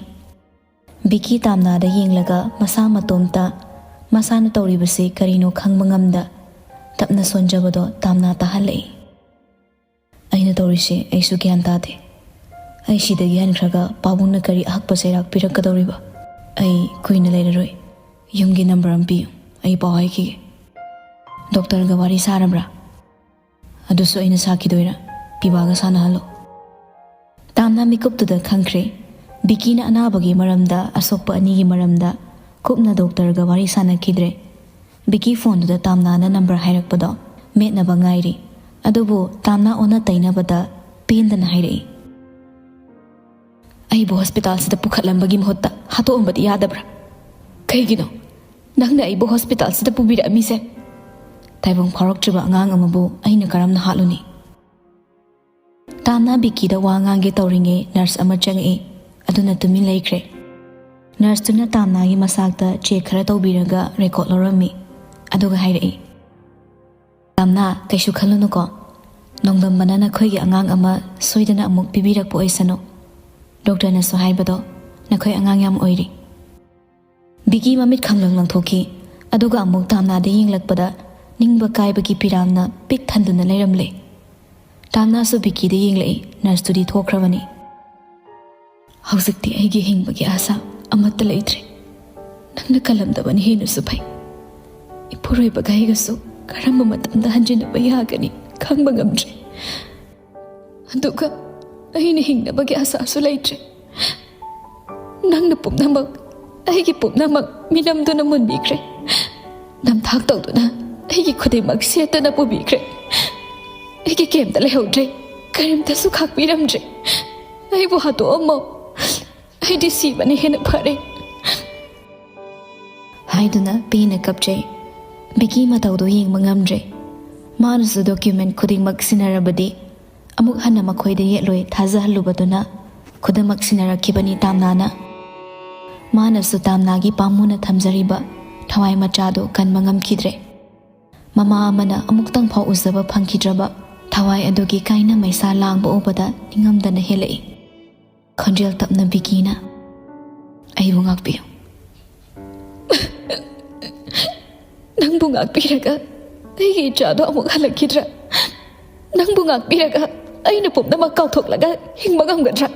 ꯕꯤꯀꯤ ꯇꯥꯝꯅꯥꯗ ꯌꯦꯡꯂꯒ ꯃꯁꯥ ꯃꯇꯣꯝꯇ ꯃꯁꯥꯅ ꯇꯧꯔꯤꯕꯁꯤ ꯀꯔꯤꯅꯣ ꯈꯪꯕ ꯉꯝꯗ ꯇꯞꯅ ꯁꯣꯟꯖꯕꯗꯣ ꯇꯥꯝꯅꯥ ꯇꯥꯍꯜꯂꯛꯏ꯫ "ꯑꯩꯅ ꯇꯧꯔꯤꯁꯦ ꯑꯩꯁꯨ ꯒ꯭ꯌꯥꯟ ꯇꯥꯗꯦ꯫ ꯑꯩ ꯁꯤꯗꯒꯤ ꯍꯟꯈ꯭ꯔꯒ ꯄꯥꯕꯨꯡꯅ ꯀꯔꯤ ꯑꯍꯛꯄ ꯆꯩꯔꯥꯛ ꯄꯤꯔꯛꯀꯗꯧꯔꯤꯕ? ꯑꯩ ꯀꯨꯏꯅ ꯂꯩꯔꯔꯣꯏ꯫ ꯌꯨꯝꯒꯤ ꯅꯝꯕꯔ ꯑꯃ ꯄꯤꯌꯨ, ꯑꯩ ꯄꯥꯎ ꯍꯥꯏꯈꯤꯒꯦ꯫" "ꯗꯣꯛꯇꯔꯒ ꯋꯥꯔꯤ ꯁꯥꯔꯕ꯭ꯔꯥ?" "ꯑꯗꯨꯁꯨ ꯑꯩꯅ ꯁꯥꯈꯤꯗꯣꯏꯔꯥ? ꯄꯤꯕꯥꯒ ꯁꯥꯟꯅꯍꯜꯂꯣ꯫" ꯇꯥꯝꯅꯥ ꯃꯤꯀꯨꯞꯇꯨꯗ ꯈꯪꯈ꯭ꯔꯦ꯫ ꯕꯤꯀꯤꯅ ꯑꯅꯥꯕꯒꯤ ꯃꯔꯝꯗ, ꯑꯁꯣꯛꯄ ꯑꯅꯤꯒꯤ ꯃꯔꯝꯗ ꯀꯨꯞꯅ ꯗꯣꯛꯇꯔꯒ ꯋꯥꯔꯤ ꯁꯥꯟꯅꯈꯤꯗ꯭ꯔꯦ꯫ ꯕꯤꯀꯤ ꯐꯣꯟꯗꯨꯗ ꯇꯥꯝꯅꯥꯅ ꯅꯝꯕꯔ ꯍꯥꯏꯔꯛꯄꯗꯣ ꯃꯦꯠꯅꯕ ꯉꯥꯏꯔꯤ꯫ ꯑꯗꯨꯕꯨ ꯇꯥꯝꯅꯥ ꯑꯣꯟꯅ ꯇꯩꯅꯕꯗ ꯄꯦꯟꯗꯅ ꯍꯥꯏꯔꯛꯏ, "ꯑꯩꯕꯨ ꯍꯣꯁꯄꯤꯇꯥꯜꯁꯤꯗ ꯄꯨꯈꯠꯂꯝꯕꯒꯤ ꯃꯍꯨꯠꯇ ꯍꯥꯠꯇꯣꯛꯑꯝꯕꯗꯤ ꯌꯥꯗꯕ꯭ꯔꯥ? ꯀꯩꯒꯤꯅꯣ? ꯅꯪꯅ ꯑꯩꯕꯨ ꯍꯣꯁꯄꯤꯇꯥꯜꯁꯤꯗ ꯄꯨꯕꯤꯔꯛꯑꯝꯃꯤꯁꯦ?" ꯇꯥꯏꯕꯪ ꯐꯥꯎꯔꯛꯇ꯭ꯔꯤꯕ ꯑꯉꯥꯡ ꯑꯃꯕꯨ ꯑꯩꯅ ꯀꯔꯝꯅ ꯍꯥꯠꯂꯨꯅꯤ? ꯇꯥꯝꯅꯥ ꯕꯤꯀꯤꯗ ꯋꯥ ꯉꯥꯡꯒꯦ ꯇꯧꯔꯤꯉꯩ ꯅꯔꯁ ꯑꯃ ꯆꯪꯉꯛꯏ꯫ ꯑꯗꯨꯅ ꯇꯨꯃꯤꯟ ꯂꯩꯈ꯭ꯔꯦ꯫ ꯅꯔꯁꯇꯨꯅ ꯇꯥꯝꯅꯥꯒꯤ ꯃꯁꯥꯛꯇ ꯆꯦꯛ ꯈꯔ ꯇꯧꯕꯤꯔꯒ ꯔꯦꯀꯣꯔꯠ ꯂꯧꯔꯝꯃꯤ꯫ ꯑꯗꯨꯒ ꯍꯥꯏꯔꯛꯏ, "ꯇꯥꯝꯅꯥ, ꯀꯩꯁꯨ ꯈꯜꯂꯨꯅꯨꯀꯣ꯫ ꯅꯣꯡꯗꯝꯕꯅ ꯅꯈꯣꯏꯒꯤ ꯑꯉꯥꯡ ꯑꯃ ꯁꯣꯏꯗꯅ ꯑꯃꯨꯛ ꯄꯤꯕꯤꯔꯛꯄ ꯑꯣꯏꯁꯅꯨ꯫ ꯗꯣꯛꯇꯔꯅꯁꯨ ꯍꯥꯏꯕꯗꯣ ꯅꯈꯣꯏ ꯑꯉꯥꯡ ꯌꯥꯝ ꯑꯣꯏꯔꯤ꯫" ꯕꯤꯀꯤ ꯃꯃꯤꯠ ꯈꯪꯂꯪ ꯂꯪꯊꯣꯛꯈꯤ꯫ ꯑꯗꯨꯒ ꯑꯃꯨꯛ ꯇꯥꯝꯅꯥꯗ ꯌꯦꯡꯂꯛꯄꯗ ꯅꯤꯡꯕ ꯀꯥꯏꯕꯒꯤ ꯄꯤꯔꯥꯡꯅ ꯄꯤꯛ ꯊꯟꯗꯨꯅ ꯂꯩꯔꯝꯂꯦ꯫ ꯇꯥꯝꯅꯥꯁꯨ ꯕꯤꯀꯤꯗ ꯌꯦꯡꯂꯛꯏ꯫ ꯅꯔꯁꯇꯨꯗꯤ ꯊꯣꯛꯈ꯭ꯔꯕꯅꯤ꯫ "ꯍꯧꯖꯤꯛꯇꯤ ꯑꯩꯒꯤ ꯍꯤꯡꯕꯒꯤ ꯑꯥꯁꯥ ꯑꯃꯠꯇ ꯂꯩꯇ꯭ꯔꯦ꯫ ꯅꯪꯅ ꯀꯜꯂꯝꯗꯕꯅ ꯍꯦꯟꯅꯁꯨ ꯐꯩ꯫ ꯏꯄꯨꯔꯣꯏꯕꯒ ꯑꯩꯒꯁꯨ ꯀꯔꯝꯕ ꯃꯇꯝꯗ ꯍꯟꯖꯤꯟꯅꯕ ꯌꯥꯒꯅꯤ ꯈꯪꯕ ꯉꯝꯗ꯭ꯔꯦ꯫ ꯑꯗꯨꯒ ꯑꯩꯅ ꯍꯤꯡꯅꯕꯒꯤ ꯑꯥꯁꯥꯁꯨ ꯂꯩꯇ꯭ꯔꯦ꯫ ꯅꯪꯅ ꯄꯨꯝꯅꯃꯛ, ꯑꯩꯒꯤ ꯄꯨꯝꯅꯃꯛ ꯃꯤꯅꯝꯗꯨꯅ ꯃꯨꯟꯕꯤꯈ꯭ꯔꯦ꯫ ꯅꯝꯊꯥꯛ ꯇꯧꯗꯨꯅ ꯑꯩꯒꯤ ꯈꯨꯗꯤꯡꯃꯛ ꯁꯦꯠꯇꯅ ꯄꯨꯕꯤꯈ꯭ꯔꯦ꯫ ꯑꯩꯒꯤ ꯀꯩꯝꯇ ꯂꯩꯍꯧꯗ꯭ꯔꯦ, ꯀꯔꯤꯝꯇꯁꯨ ꯈꯥꯛꯄꯤꯔꯝꯗ꯭ꯔꯦ꯫ ꯑꯩꯕꯨ ꯍꯥꯠꯇꯣꯛꯑꯝꯃꯣ꯫ ꯑꯩꯗꯤ ꯁꯤꯕꯅ ꯍꯦꯟꯅ ꯐꯔꯦ꯫" ꯍꯥꯏꯗꯨꯅ ꯄꯦꯟꯅ ꯀꯞꯆꯩ꯫ ꯕꯤꯀꯤ ꯃꯇꯧꯗꯨ ꯌꯦꯡꯕ ꯉꯝꯗ꯭ꯔꯦ꯫ ꯃꯥꯅꯁꯨ ꯗꯣꯀ꯭ꯌꯨꯃꯦꯟ ꯈꯨꯗꯤꯡꯃꯛ ꯁꯤꯟꯅꯔꯕꯗꯤ ꯑꯃꯨꯛ ꯍꯟꯅ ꯃꯈꯣꯏꯗ ꯌꯦꯠꯂꯣꯏ ꯊꯥꯖꯍꯜꯂꯨꯕꯗꯨꯅ ꯈꯨꯗꯝꯃꯛ ꯁꯤꯟꯅꯔꯛꯈꯤꯕꯅꯤ ꯇꯥꯝꯅꯥꯅ꯫ ꯃꯥꯅꯁꯨ ꯇꯥꯝꯅꯥꯒꯤ ꯄꯥꯝꯃꯨꯅ ꯊꯝꯖꯔꯤꯕ ꯊꯋꯥꯏ ꯃꯆꯥꯗꯨ ꯀꯟꯕ ꯉꯝꯈꯤꯗ꯭ꯔꯦ꯫ ꯃꯃꯥ ꯑꯃꯅ ꯑꯃꯨꯛꯇꯪ ꯐꯥꯎ ꯎꯖꯕ ꯐꯪꯈꯤꯗ꯭ꯔꯕ ꯊꯋꯥꯏ ꯑꯗꯨꯒꯤ ꯀꯥꯏꯅ ꯃꯩꯁꯥ ꯂꯥꯡꯕ ꯎꯕꯗ ꯅꯤꯡꯉꯝꯗꯅ ꯍꯦꯜꯂꯛꯏ꯫ ꯈꯣꯟꯖꯦꯜ ꯇꯞꯅ ꯕꯤꯀꯤꯅ, "ꯑꯩꯕꯨ ꯉꯥꯛꯄꯤꯌꯨ꯫ ꯅꯪꯕꯨ ꯉꯥꯛꯄꯤꯔꯒ ꯑꯩꯒꯤ ꯏꯆꯥꯗꯣ ꯑꯃꯨꯛ ꯍꯜꯂꯛꯈꯤꯗ꯭ꯔꯥ? ꯅꯪꯕꯨ ꯉꯥꯛꯄꯤꯔꯒ ꯑꯩꯅ ꯄꯨꯝꯅꯃꯛ ꯀꯥꯎꯊꯣꯛꯂꯒ ꯍꯤꯡꯕ ꯉꯝꯒꯗ꯭ꯔꯥ?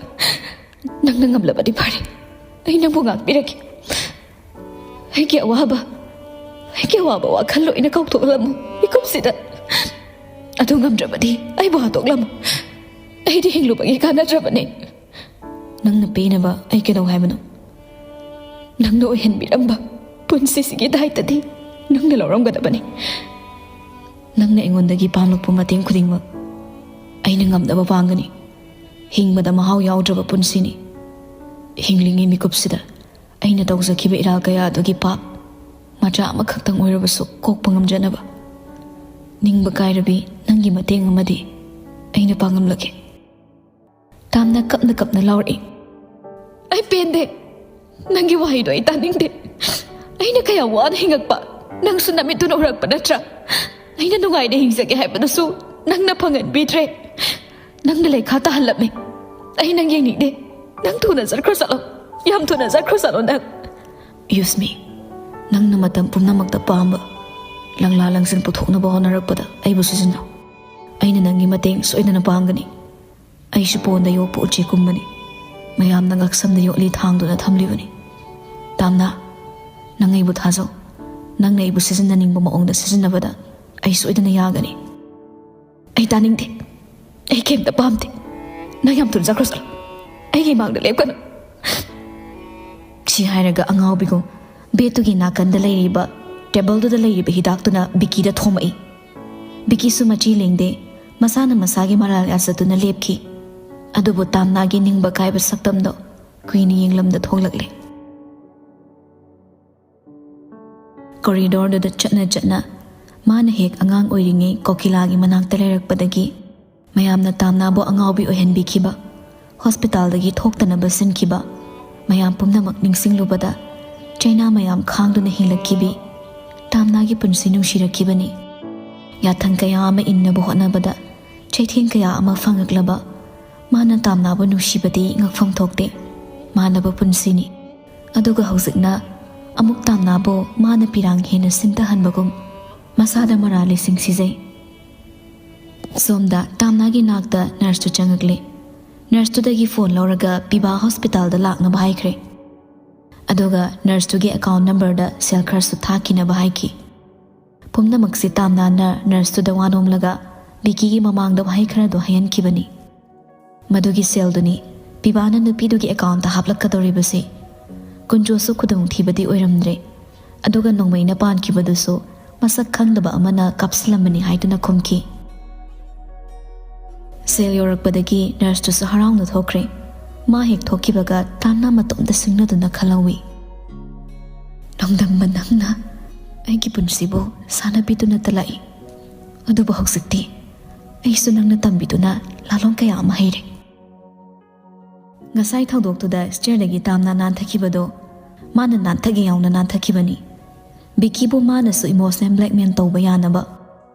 ꯅꯪꯅ ꯉꯝꯂꯕꯗꯤ ꯐꯔꯦ꯫ ꯑꯩ ꯅꯪꯕꯨ ꯉꯥꯛꯄꯤꯔꯒꯦ꯫ ꯑꯩꯒꯤ ꯑꯋꯥꯕ, ꯑꯩꯒꯤ ꯑꯋꯥꯕ ꯋꯥꯈꯜ ꯂꯣꯏꯅ ꯀꯥꯎꯊꯣꯛꯂꯝꯃꯨ ꯃꯤꯀꯨꯞꯁꯤꯗ꯫ ꯑꯗꯨ ꯉꯝꯗ꯭ꯔꯕꯗꯤ ꯑꯩꯕꯨ ꯍꯥꯠꯇꯣꯛꯂꯝꯃꯨ꯫ ꯑꯩꯗꯤ ꯍꯤꯡꯂꯨꯕꯒꯤ ꯀꯥꯟꯅꯗ꯭ꯔꯕꯅꯦ꯫ ꯅꯪꯅ ꯄꯤꯅꯕ ꯑꯩ ꯀꯩꯗꯧ ꯍꯥꯏꯕꯅꯣ? ꯅꯪꯅ ꯑꯣꯏꯍꯟꯕꯤꯔꯝꯕ ꯄꯨꯟꯁꯤꯁꯤꯒꯤ ꯗꯥꯏꯇꯗꯤ ꯅꯪꯅ ꯂꯧꯔꯝꯒꯗꯕꯅꯤ꯫ ꯅꯪꯅ ꯑꯩꯉꯣꯟꯗꯒꯤ ꯄꯥꯡꯂꯛꯄ ꯃꯇꯦꯡ ꯈꯨꯗꯤꯡꯃꯛ ꯑꯩꯅ ꯉꯝꯅꯕ ꯄꯥꯡꯒꯅꯤ꯫ ꯍꯤꯡꯕꯗ ꯃꯍꯥꯎ ꯌꯥꯎꯗ꯭ꯔꯕ ꯄꯨꯟꯁꯤꯅꯤ꯫ ꯍꯤꯡꯂꯤꯉꯩ ꯃꯤꯀꯨꯞꯁꯤꯗ ꯑꯩꯅ ꯇꯧꯖꯈꯤꯕ ꯏꯔꯥꯜ ꯀꯌꯥ ꯑꯗꯨꯒꯤ ꯄꯥꯞ ꯃꯆꯥ ꯑꯃꯈꯛꯇꯪ ꯑꯣꯏꯔꯕꯁꯨ ꯀꯣꯛꯄ ꯉꯝꯖꯅꯕ꯫ ꯅꯤꯡꯕ ꯀꯥꯏꯔꯕꯤ ꯅꯪꯒꯤ ꯃꯇꯦꯡ ꯑꯃꯗꯤ ꯑꯩꯅ ꯄꯥꯡꯉꯝꯂꯒꯦ꯫" ꯇꯥꯝꯅ ꯀꯞꯅ ꯀꯞꯅ ꯂꯥꯎꯔꯛꯏ꯫ "ꯑꯩ ꯄꯦꯟꯗꯦ꯫ ꯅꯪꯒꯤ ꯋꯥꯍꯩꯗꯣ ꯑꯩ ꯇꯥꯅꯤꯡꯗꯦ꯫ ꯑꯩꯅ ꯀꯌꯥ ꯋꯥꯅ ꯍꯤꯡꯉꯛꯄ ꯅꯪꯁꯨ ꯅꯃꯤꯠꯇꯨꯅ ꯎꯔꯛꯄ ꯅꯠꯇ꯭ꯔꯥ? ꯑꯩꯅ ꯅꯨꯡꯉꯥꯏꯅ ꯍꯤꯡꯖꯒꯦ ꯍꯥꯏꯕꯗꯨꯁꯨ ꯅꯪꯅ ꯐꯪꯍꯟꯕꯤꯗ꯭ꯔꯦ꯫ ꯅꯪꯅ ꯂꯩꯈꯥ ꯇꯥꯍꯜꯂꯝꯃꯦ꯫ ꯑꯩ ꯅꯪ ꯌꯦꯡꯅꯤꯡꯗꯦ꯫ ꯅꯪ ꯊꯨꯅ ꯆꯠꯈ꯭ꯔꯣ ꯆꯠꯂꯣ꯫ ꯌꯥꯝ ꯊꯨꯅ ꯆꯠꯈ꯭ꯔꯣ ꯆꯠꯂꯣ ꯅꯪ꯫" "ꯌꯨꯁꯃꯤ, ꯅꯪꯅ ꯃꯇꯝ ꯄꯨꯝꯅꯃꯛꯇ ꯄꯥꯝꯕ ꯂꯪꯂꯥ ꯂꯪꯁꯤꯟ ꯄꯨꯊꯣꯛꯅꯕ ꯍꯣꯠꯅꯔꯛꯄꯗ ꯑꯩꯕꯨ ꯁꯤꯖꯤꯟꯅꯧ꯫ ꯑꯩꯅ ꯅꯪꯒꯤ ꯃꯇꯦꯡ ꯁꯣꯏꯗꯅ ꯄꯥꯡꯒꯅꯤ꯫ ꯑꯩꯁꯨ ꯄꯣꯟꯗ ꯌꯣꯛꯄ ꯎꯆꯦꯛꯀꯨꯝꯕꯅꯤ꯫ ꯃꯌꯥꯝꯅ ꯉꯛꯁꯝꯗ ꯌꯣꯠꯂꯤ ꯊꯥꯡꯗꯨꯅ ꯊꯝꯂꯤꯕꯅꯤ꯫ ꯇꯥꯝꯅꯥ, ꯅꯪ ꯑꯩꯕꯨ ꯊꯥꯖꯧ꯫ ꯅꯪꯅ ꯑꯩꯕꯨ ꯁꯤꯖꯤꯟꯅꯅꯤꯡꯕ ꯃꯑꯣꯡꯗ ꯁꯤꯖꯤꯟꯅꯕꯗ ꯑꯩ ꯁꯣꯏꯗꯅ ꯌꯥꯒꯅꯤ꯫" "ꯑꯩ ꯇꯥꯅꯤꯡꯗꯦ꯫ ꯑꯩ ꯀꯩꯝꯇ ꯄꯥꯝꯗꯦ꯫ ꯅꯪ ꯌꯥꯝ ꯊꯨꯅ ꯆꯠꯈ꯭ꯔꯣ ꯆꯠꯂꯣ꯫ ꯑꯩꯒꯤ ꯃꯥꯡꯗ ꯂꯦꯞꯀꯅꯨ꯫" ꯁꯤ ꯍꯥꯏꯔꯒ ꯑꯉꯥꯎꯕꯤꯒꯨꯝ ꯕꯦꯠꯇꯨꯒꯤ ꯅꯥꯀꯟꯗ ꯂꯩꯔꯤꯕ ꯇꯦꯕꯜꯗꯨꯗ ꯂꯩꯔꯤꯕ ꯍꯤꯗꯥꯛꯇꯨꯅ ꯕꯤꯀꯤꯗ ꯊꯣꯝꯃꯛꯏ꯫ ꯕꯤꯀꯤꯁꯨ ꯃꯆꯤ ꯂꯦꯡꯗꯦ, ꯃꯁꯥꯅ ꯃꯁꯥꯒꯤ ꯃꯔꯥꯜ ꯌꯥꯖꯗꯨꯅ ꯂꯦꯞꯈꯤ꯫ ꯑꯗꯨꯕꯨ ꯇꯥꯝꯅꯥꯒꯤ ꯅꯤꯡꯕ ꯀꯥꯏꯕ ꯁꯛꯇꯝꯗꯣ ꯀꯨꯏꯅ ꯌꯦꯡꯂꯝꯗ ꯊꯣꯛꯂꯛꯂꯦ꯫ ꯀꯣꯔꯤꯗꯣꯔꯗꯨꯗ ꯆꯠꯅ ꯆꯠꯅ ꯃꯥꯅ ꯍꯦꯛ ꯑꯉꯥꯡ ꯑꯣꯏꯔꯤꯉꯩ ꯀꯣꯀꯤꯂꯥꯒꯤ ꯃꯅꯥꯛꯇ ꯂꯩꯔꯛꯄꯗꯒꯤ ꯃꯌꯥꯝꯅ ꯇꯥꯝꯅꯥꯕꯨ ꯑꯉꯥꯎꯕꯤ ꯑꯣꯏꯍꯟꯕꯤꯈꯤꯕ, ꯍꯣꯁꯄꯤꯇꯥꯜꯗꯒꯤ ꯊꯣꯛꯇꯅꯕ ꯁꯤꯟꯈꯤꯕ, ꯃꯌꯥꯝ ꯄꯨꯝꯅꯃꯛ ꯅꯤꯡꯁꯤꯡꯂꯨꯕꯗ ꯆꯩꯅꯥ ꯃꯌꯥꯝ ꯈꯥꯡꯗꯨꯅ ꯍꯤꯡꯂꯛꯈꯤꯕꯤ ꯇꯥꯝꯅꯥꯒꯤ ꯄꯨꯟꯁꯤ ꯅꯨꯡꯁꯤꯔꯛꯈꯤꯕꯅꯤ꯫ ꯌꯥꯊꯪ ꯀꯌꯥ ꯑꯃ ꯏꯟꯅꯕ ꯍꯣꯠꯅꯕꯗ ꯆꯩꯊꯦꯡ ꯀꯌꯥ ꯑꯃ ꯐꯪꯂꯛꯂꯕ ꯃꯥꯅ ꯇꯥꯝꯅꯥꯕꯨ ꯅꯨꯡꯁꯤꯕꯗꯤ ꯉꯛꯐꯝ ꯊꯣꯛꯇꯦ꯫ ꯃꯥꯟꯅꯕ ꯄꯨꯟꯁꯤꯅꯤ꯫ ꯑꯗꯨꯒ ꯍꯧꯖꯤꯛꯅ ꯑꯃꯨꯛ ꯇꯥꯝꯅꯥꯕꯨ ꯃꯥꯅ ꯄꯤꯔꯥꯡ ꯍꯦꯟꯅ ꯁꯤꯟꯊꯍꯟꯕꯒꯨꯝ ꯃꯁꯥꯗ ꯃꯔꯥꯜ ꯂꯩꯁꯤꯡ ꯁꯤꯖꯩ꯫ ꯁꯣꯝꯗ ꯇꯥꯝꯅꯥꯒꯤ ꯅꯥꯛꯇ ꯅꯔꯁꯇꯨ ꯆꯪꯉꯛꯂꯦ꯫ ꯅꯔꯁꯇꯨꯗꯒꯤ ꯐꯣꯟ ꯂꯧꯔꯒ ꯄꯤꯕꯥ ꯍꯣꯁꯄꯤꯇꯥꯜꯗ ꯂꯥꯛꯅꯕ ꯍꯥꯏꯈ꯭ꯔꯦ꯫ ꯑꯗꯨꯒ ꯅꯔꯁꯇꯨꯒꯤ ꯑꯦꯀꯥꯎꯟ ꯅꯝꯕꯔꯗ ꯁꯦꯜ ꯈꯔꯁꯨ ꯊꯥꯈꯤꯅꯕ ꯍꯥꯏꯈꯤ꯫ ꯄꯨꯝꯅꯃꯛꯁꯤ ꯇꯥꯝꯅꯥꯅ ꯅꯔꯁꯇꯨꯗ ꯋꯥ ꯅꯣꯝꯂꯒ ꯕꯤꯀꯤꯒꯤ ꯃꯃꯥꯡꯗ ꯋꯥꯍꯩ ꯈꯔꯗꯣ ꯍꯥꯏꯍꯟꯈꯤꯕꯅꯤ꯫ ꯃꯗꯨꯒꯤ ꯁꯦꯜꯗꯨꯅꯤ ꯄꯤꯕꯥꯅ ꯅꯨꯄꯤꯗꯨꯒꯤ ꯑꯦꯀꯥꯎꯟꯇ ꯍꯥꯞꯂꯛꯀꯗꯧꯔꯤꯕꯁꯤ꯫ ꯀꯨꯟꯖꯣꯁꯨ ꯈꯨꯗꯣꯡꯊꯤꯕꯗꯤ ꯑꯣꯏꯔꯝꯗ꯭ꯔꯦ꯫ ꯑꯗꯨꯒ ꯅꯣꯡꯃꯩꯅ ꯄꯥꯟꯈꯤꯕꯗꯨꯁꯨ ꯃꯁꯛ ꯈꯪꯗꯕ ꯑꯃꯅ ꯀꯥꯞꯁꯤꯜꯂꯝꯕꯅꯤ ꯍꯥꯏꯗꯨꯅ ꯈꯨꯝꯈꯤ꯫ ꯁꯦꯜ ꯌꯧꯔꯛꯄꯗꯒꯤ ꯅꯔꯁꯇꯨꯁꯨ ꯍꯔꯥꯎꯅ ꯊꯣꯛꯈ꯭ꯔꯦ꯫ ꯃꯥ ꯍꯦꯛ ꯊꯣꯛꯈꯤꯕꯒ ꯇꯥꯝꯅꯥ ꯃꯇꯣꯝꯇ ꯁꯤꯡꯅꯗꯨꯅ ꯈꯜꯍꯧꯏ꯫ "ꯅꯣꯡꯗꯝꯕ ꯅꯪꯅ ꯑꯩꯒꯤ ꯄꯨꯟꯁꯤꯕꯨ ꯁꯥꯟꯅꯕꯤꯗꯨꯅ ꯇꯂꯛꯏ꯫ ꯑꯗꯨꯕꯨ ꯍꯧꯖꯤꯛꯇꯤ ꯑꯩꯁꯨ ꯅꯪꯅ ꯇꯝꯕꯤꯗꯨꯅ ꯂꯥꯂꯣꯡ ꯀꯌꯥ ꯑꯃ ꯍꯩꯔꯦ꯫" ꯉꯁꯥꯏ ꯊꯧꯗꯣꯛꯇꯨꯗ ꯁ꯭ꯇꯦꯌꯔꯗꯒꯤ ꯇꯥꯝꯅꯥ ꯅꯥꯟꯊꯈꯤꯕꯗꯣ ꯃꯥꯅ ꯅꯥꯟꯊꯒꯦ ꯌꯥꯎꯅ ꯅꯥꯟꯊꯈꯤꯕꯅꯤ꯫ ꯕꯤꯀꯤꯕꯨ ꯃꯥꯅꯁꯨ ꯏꯃꯣꯁꯅꯦꯜ ꯕ꯭ꯂꯦꯛꯃꯦꯜ ꯇꯧꯕ ꯌꯥꯅꯕ꯫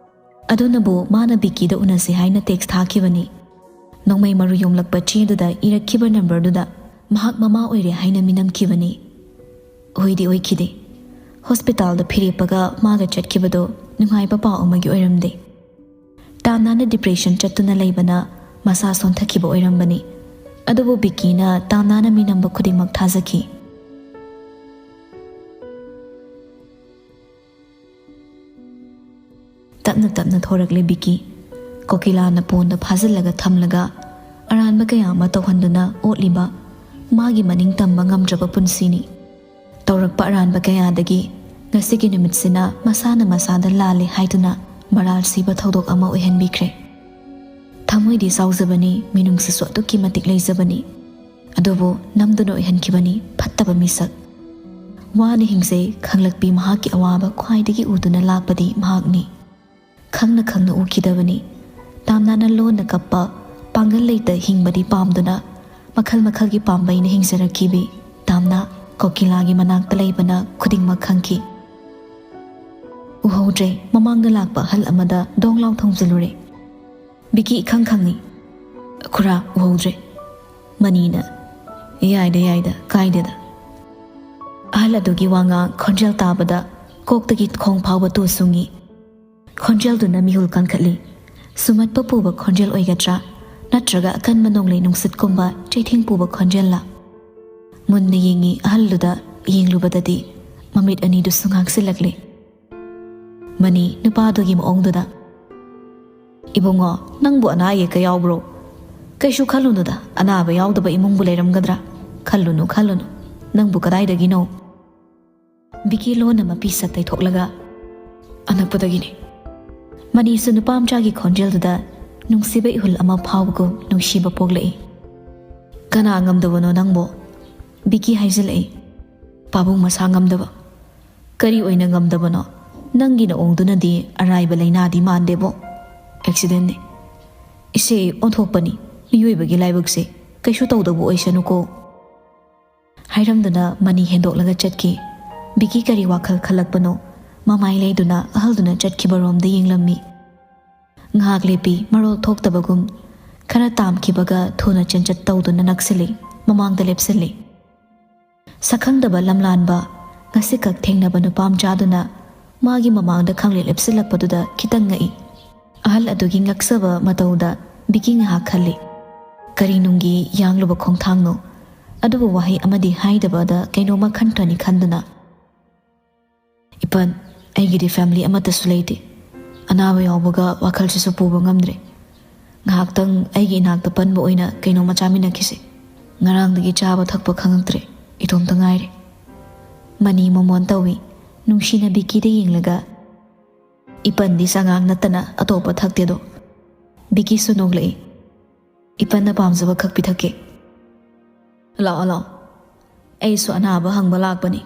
ꯑꯗꯨꯅꯕꯨ ꯃꯥꯅ ꯕꯤꯀꯤꯗ ꯎꯅꯁꯤ ꯍꯥꯏꯅ ꯇꯦꯛꯁ ꯊꯥꯈꯤꯕꯅꯤ꯫ ꯅꯣꯡꯃꯩ ꯃꯔꯨ ꯌꯣꯝꯂꯛꯄ ꯆꯦꯗꯨꯗ ꯏꯔꯛꯈꯤꯕ ꯅꯝꯕꯔꯗꯨꯗ ꯃꯍꯥꯛ ꯃꯃꯥ ꯑꯣꯏꯔꯦ ꯍꯥꯏꯅ ꯃꯤꯅꯝꯈꯤꯕꯅꯤ꯫ ꯑꯣꯏꯗꯤ ꯑꯣꯏꯈꯤꯗꯦ꯫ ꯍꯣꯁꯄꯤꯇꯥꯜꯗ ꯐꯤꯔꯦꯞꯄꯒ ꯃꯥꯒ ꯆꯠꯈꯤꯕꯗꯣ ꯅꯨꯡꯉꯥꯏꯕ ꯄꯥꯎ ꯑꯃꯒꯤ ꯑꯣꯏꯔꯝꯗꯦ꯫ ꯇꯥꯝꯅꯥꯅ ꯗꯤꯄ꯭ꯔꯦꯁꯟ ꯆꯠꯇꯨꯅ ꯂꯩꯕꯅ ꯃꯁꯥ ꯁꯣꯟꯊꯈꯤꯕ ꯑꯣꯏꯔꯝꯕꯅꯤ꯫ ꯑꯗꯨꯕꯨ ꯕꯤꯀꯤꯅ ꯇꯥꯝꯅꯥꯅ ꯃꯤꯅꯝꯕ ꯈꯨꯗꯤꯡꯃꯛ ꯊꯥꯖꯈꯤ꯫ ꯇꯞꯅ ꯇꯞꯅ ꯊꯣꯔꯛꯂꯦ ꯕꯤꯀꯤ꯫ ꯀꯣꯀꯤꯂꯥꯅ ꯄꯣꯟꯗ ꯐꯥꯖꯤꯜꯂꯒ ꯊꯝꯂꯒ ꯑꯔꯥꯟꯕ ꯀꯌꯥ ꯑꯃ ꯇꯧꯍꯟꯗꯨꯅ ꯑꯣꯠꯂꯤꯕ ꯃꯥꯒꯤ ꯃꯅꯤꯡ ꯇꯝꯕ ꯉꯝꯗ꯭ꯔꯕ ꯄꯨꯟꯁꯤꯅꯤ꯫ ꯇꯧꯔꯛꯄ ꯑꯔꯥꯟꯕ ꯀꯌꯥꯗꯒꯤ ꯉꯁꯤꯒꯤ ꯅꯨꯃꯤꯠꯁꯤꯅ ꯃꯁꯥꯅ ꯃꯁꯥꯗ ꯂꯥꯜꯂꯦ ꯍꯥꯏꯗꯨꯅ ꯃꯔꯥꯜ ꯁꯤꯕ ꯊꯧꯗꯣꯛ ꯑꯃ ꯑꯣꯏꯍꯟꯕꯤꯈ꯭ꯔꯦ꯫ ꯊꯃꯣꯏꯗꯤ ꯆꯥꯎꯖꯕꯅꯤ, ꯃꯤꯅꯨꯡꯁꯤꯁꯨ ꯑꯗꯨꯛꯀꯤ ꯃꯇꯤꯛ ꯂꯩꯖꯕꯅꯤ꯫ ꯑꯗꯨꯕꯨ ꯅꯝꯗꯨꯅ ꯑꯣꯏꯍꯟꯈꯤꯕꯅꯤ ꯐꯠꯇꯕ ꯃꯤꯁꯛ꯫ ꯋꯥꯅ ꯍꯤꯡꯖꯩ ꯈꯪꯂꯛꯄꯤ ꯃꯍꯥꯛꯀꯤ ꯑꯋꯥꯕ ꯈ꯭ꯋꯥꯏꯗꯒꯤ ꯎꯗꯨꯅ ꯂꯥꯛꯄꯗꯤ ꯃꯍꯥꯛꯅꯤ꯫ ꯈꯪꯅ ꯈꯪꯅ ꯎꯈꯤꯗꯕꯅꯤ꯫ ꯇꯥꯝꯅꯥꯅ ꯂꯣꯟꯅ ꯀꯞꯄ, ꯄꯥꯡꯒꯜ ꯂꯩꯇ ꯍꯤꯡꯕꯗꯤ ꯄꯥꯝꯗꯨꯅ ꯃꯈꯜ ꯃꯈꯜꯒꯤ ꯄꯥꯝꯕꯩꯅ ꯍꯤꯡꯖꯔꯛꯈꯤꯕꯤ ꯇꯥꯝꯅꯥ ꯀꯣꯀꯤꯂꯥꯒꯤ ꯃꯅꯥꯛꯇ ꯂꯩꯕꯅ ꯈꯨꯗꯤꯡꯃꯛ ꯈꯪꯈꯤ꯫ ꯎꯍꯧꯗ꯭ꯔꯦ, ꯃꯃꯥꯡꯗ ꯂꯥꯛꯄ ꯑꯍꯜ ꯑꯃꯗ ꯗꯣꯡ ꯂꯥꯎ ꯊꯣꯡꯖꯤꯜꯂꯨꯔꯦ꯫ ꯕꯤꯀꯤ ꯏꯈꯪ ꯈꯪꯉꯤ꯫ "ꯈꯨꯔꯥ, ꯎꯍꯧꯗ꯭ꯔꯦ꯫" ꯃꯅꯤꯅ, "ꯌꯥꯏꯗ, ꯌꯥꯏꯗ, ꯀꯥꯏꯗꯦꯗ꯫" ꯑꯍꯜ ꯑꯗꯨꯒꯤ ꯋꯥꯉꯥꯡ ꯈꯣꯟꯖꯦꯜ ꯇꯥꯕꯗ ꯀꯣꯛꯇꯒꯤ ꯈꯣꯡ ꯐꯥꯎꯕ ꯇꯨ ꯁꯨꯡꯉꯤ꯫ ꯈꯣꯟꯖꯦꯜꯗꯨꯅ ꯃꯤꯍꯨꯜ ꯀꯟꯈꯠꯂꯤ꯫ ꯁꯨꯝꯍꯠꯄ ꯄꯨꯕ ꯈꯣꯟꯖꯦꯜ ꯑꯣꯏꯒꯗ꯭ꯔꯥ, ꯅꯠꯇ꯭ꯔꯒ ꯑꯀꯟꯕ ꯅꯣꯡꯂꯩ ꯅꯨꯡꯁꯤꯠꯀꯨꯝꯕ ꯆꯩꯊꯦꯡ ꯄꯨꯕ ꯈꯣꯟꯖꯦꯜꯂ? ꯃꯨꯟꯅ ꯌꯦꯡꯉꯤ꯫ ꯑꯍꯜꯗꯨꯗ ꯌꯦꯡꯂꯨꯕꯗꯗꯤ ꯃꯃꯤꯠ ꯑꯅꯤꯗꯨꯁꯨ ꯉꯥꯡꯁꯤꯜꯂꯛꯂꯤ꯫ ꯃꯅꯤ ꯅꯨꯄꯥꯗꯨꯒꯤ ꯃꯑꯣꯡꯗꯨꯗ, "ꯏꯕꯨꯡꯉꯣ, ꯅꯪꯕꯨ ꯑꯅꯥ ꯑꯌꯦꯛꯀ ꯌꯥꯎꯕ꯭ꯔꯣ? ꯀꯩꯁꯨ ꯈꯜꯂꯨꯅꯨꯗ, ꯑꯅꯥꯕ ꯌꯥꯎꯗꯕ ꯏꯃꯨꯡꯕꯨ ꯂꯩꯔꯝꯒꯗ꯭ꯔꯥ? ꯈꯜꯂꯨꯅꯨ, ꯈꯜꯂꯨꯅꯨ꯫ ꯅꯪꯕꯨ ꯀꯗꯥꯏꯗꯒꯤꯅꯣ?" ꯕꯤꯀꯤ ꯂꯣꯟꯅ ꯃꯄꯤ ꯁꯠ ꯇꯩꯊꯣꯛꯂꯒ, "ꯑꯅꯛꯄꯗꯒꯤꯅꯤ꯫" ꯃꯅꯤꯁꯨ ꯅꯨꯄꯥ ꯃꯆꯥꯒꯤ ꯈꯣꯟꯖꯦꯜꯗꯨꯗ ꯅꯨꯡꯁꯤꯕ ꯏꯍꯨꯜ ꯑꯃ ꯐꯥꯎꯕꯒꯨꯝ ꯅꯨꯡꯁꯤꯕ ꯄꯣꯛꯂꯛꯏ꯫ "ꯀꯅꯥ ꯉꯝꯗꯕꯅꯣ ꯅꯪꯕꯣ?" ꯕꯤꯀꯤ ꯍꯥꯏꯖꯤꯜꯂꯛꯏ꯫ "ꯄꯥꯕꯨꯡ ꯃꯁꯥ ꯉꯝꯗꯕ꯫" "ꯀꯔꯤ ꯑꯣꯏꯅ ꯉꯝꯗꯕꯅꯣ? ꯅꯪꯒꯤ ꯅꯑꯣꯡꯗꯨꯅꯗꯤ ꯑꯔꯥꯏꯕ ꯂꯥꯏꯅꯥꯗꯤ ꯃꯥꯟꯗꯦꯕꯣ꯫ ꯑꯦꯛꯁꯤꯗꯦꯟꯅꯤ꯫" "ꯏꯁꯦ, ꯑꯣꯟꯊꯣꯛꯄꯅꯤ꯫ ꯃꯤꯑꯣꯏꯕꯒꯤ ꯂꯥꯏꯕꯛꯁꯦ꯫ ꯀꯩꯁꯨ ꯇꯧꯗꯕ ꯑꯣꯏꯁꯅꯨꯀꯣ꯫" ꯍꯥꯏꯔꯝꯗꯨꯅ ꯃꯅꯤ ꯍꯦꯟꯗꯣꯛꯂꯒ ꯆꯠꯈꯤ꯫ ꯕꯤꯀꯤ ꯀꯔꯤ ꯋꯥꯈꯜ ꯈꯜꯂꯛꯄꯅꯣ? ꯃꯃꯥꯏ ꯂꯩꯗꯨꯅ ꯑꯍꯜꯗꯨꯅ ꯆꯠꯈꯤꯕꯔꯣꯝꯗ ꯌꯦꯡꯂꯝꯃꯤ꯫ ꯉꯥꯏꯍꯥꯛ ꯂꯦꯞꯄꯤ, ꯃꯔꯣꯜ ꯊꯣꯛꯇꯕꯒꯨꯝ꯫ ꯈꯔ ꯇꯥꯝꯈꯤꯕꯒ ꯊꯨꯅ ꯆꯦꯟꯆꯠ ꯇꯧꯗꯨꯅ ꯅꯛꯁꯤꯜꯂꯤ, ꯃꯃꯥꯡꯗ ꯂꯦꯞꯁꯤꯜꯂꯤ꯫ ꯁꯛꯈꯪꯗꯕ ꯂꯝꯂꯥꯟꯕ, ꯉꯁꯤꯈꯛ ꯊꯦꯡꯅꯕ ꯅꯨꯄꯥ ꯃꯆꯥꯗꯨꯅ ꯃꯥꯒꯤ ꯃꯃꯥꯡꯗ ꯈꯪꯂꯦꯞ ꯂꯦꯞꯁꯤꯜꯂꯛꯄꯗꯨꯗ ꯈꯤꯇꯪ ꯉꯛꯏ꯫ ꯑꯍꯜ ꯑꯗꯨꯒꯤ ꯉꯛꯆꯕ ꯃꯇꯧꯗ ꯕꯤꯀꯤ ꯉꯥꯏꯍꯥꯛ ꯈꯜꯂꯤ꯫ ꯀꯔꯤ ꯅꯨꯡꯒꯤ ꯌꯥꯡꯂꯨꯕ ꯈꯣꯡꯊꯥꯡꯅꯣ? ꯑꯗꯨꯕꯨ ꯋꯥꯍꯩ ꯑꯃꯗꯤ ꯍꯥꯏꯗꯕꯗ ꯀꯩꯅꯣꯝꯃ ꯈꯟꯈ꯭ꯔꯅꯤ ꯈꯟꯗꯨꯅ, "ꯏꯄꯟ, ꯑꯩꯒꯤꯗꯤ ꯐꯦꯃꯤꯂꯤ ꯑꯃꯠꯇꯁꯨ ꯂꯩꯇꯦ꯫ ꯑꯅꯥꯕ ꯌꯥꯎꯕꯒ ꯋꯥꯈꯜꯁꯤꯁꯨ ꯄꯨꯕ ꯉꯝꯗ꯭ꯔꯦ꯫ ꯉꯥꯏꯍꯥꯛꯇꯪ ꯑꯩꯒꯤ ꯏꯅꯥꯛꯇ ꯄꯟꯕ ꯑꯣꯏꯅ ꯀꯩꯅꯣꯝꯃ ꯆꯥꯃꯤꯟꯅꯈꯤꯁꯦ꯫ ꯉꯔꯥꯡꯗꯒꯤ ꯆꯥꯕ ꯊꯛꯄ ꯈꯪꯉꯛꯇ꯭ꯔꯦ, ꯏꯇꯣꯝꯇ ꯉꯥꯏꯔꯦ꯫" ꯃꯅꯤ ꯃꯣꯃꯣꯟ ꯇꯧꯏ, ꯅꯨꯡꯁꯤꯅ ꯕꯤꯀꯤꯗ ꯌꯦꯡꯂꯒ꯫ "ꯏꯄꯟꯗꯤ ꯆꯉꯥꯡ ꯅꯠꯇꯅ ꯑꯇꯣꯞꯄ ꯊꯛꯇꯦꯗꯣ꯫" ꯕꯤꯀꯤꯁꯨ ꯅꯣꯛꯂꯛꯏ꯫ "ꯏꯄꯟꯅ ꯄꯥꯝꯖꯕ ꯈꯛ ꯄꯤꯊꯛꯀꯦ꯫ ꯂꯥꯛꯑꯣ, ꯂꯥꯛꯑꯣ꯫ ꯑꯩꯁꯨ ꯑꯅꯥꯕ ꯍꯪꯕ ꯂꯥꯛꯄꯅꯤ꯫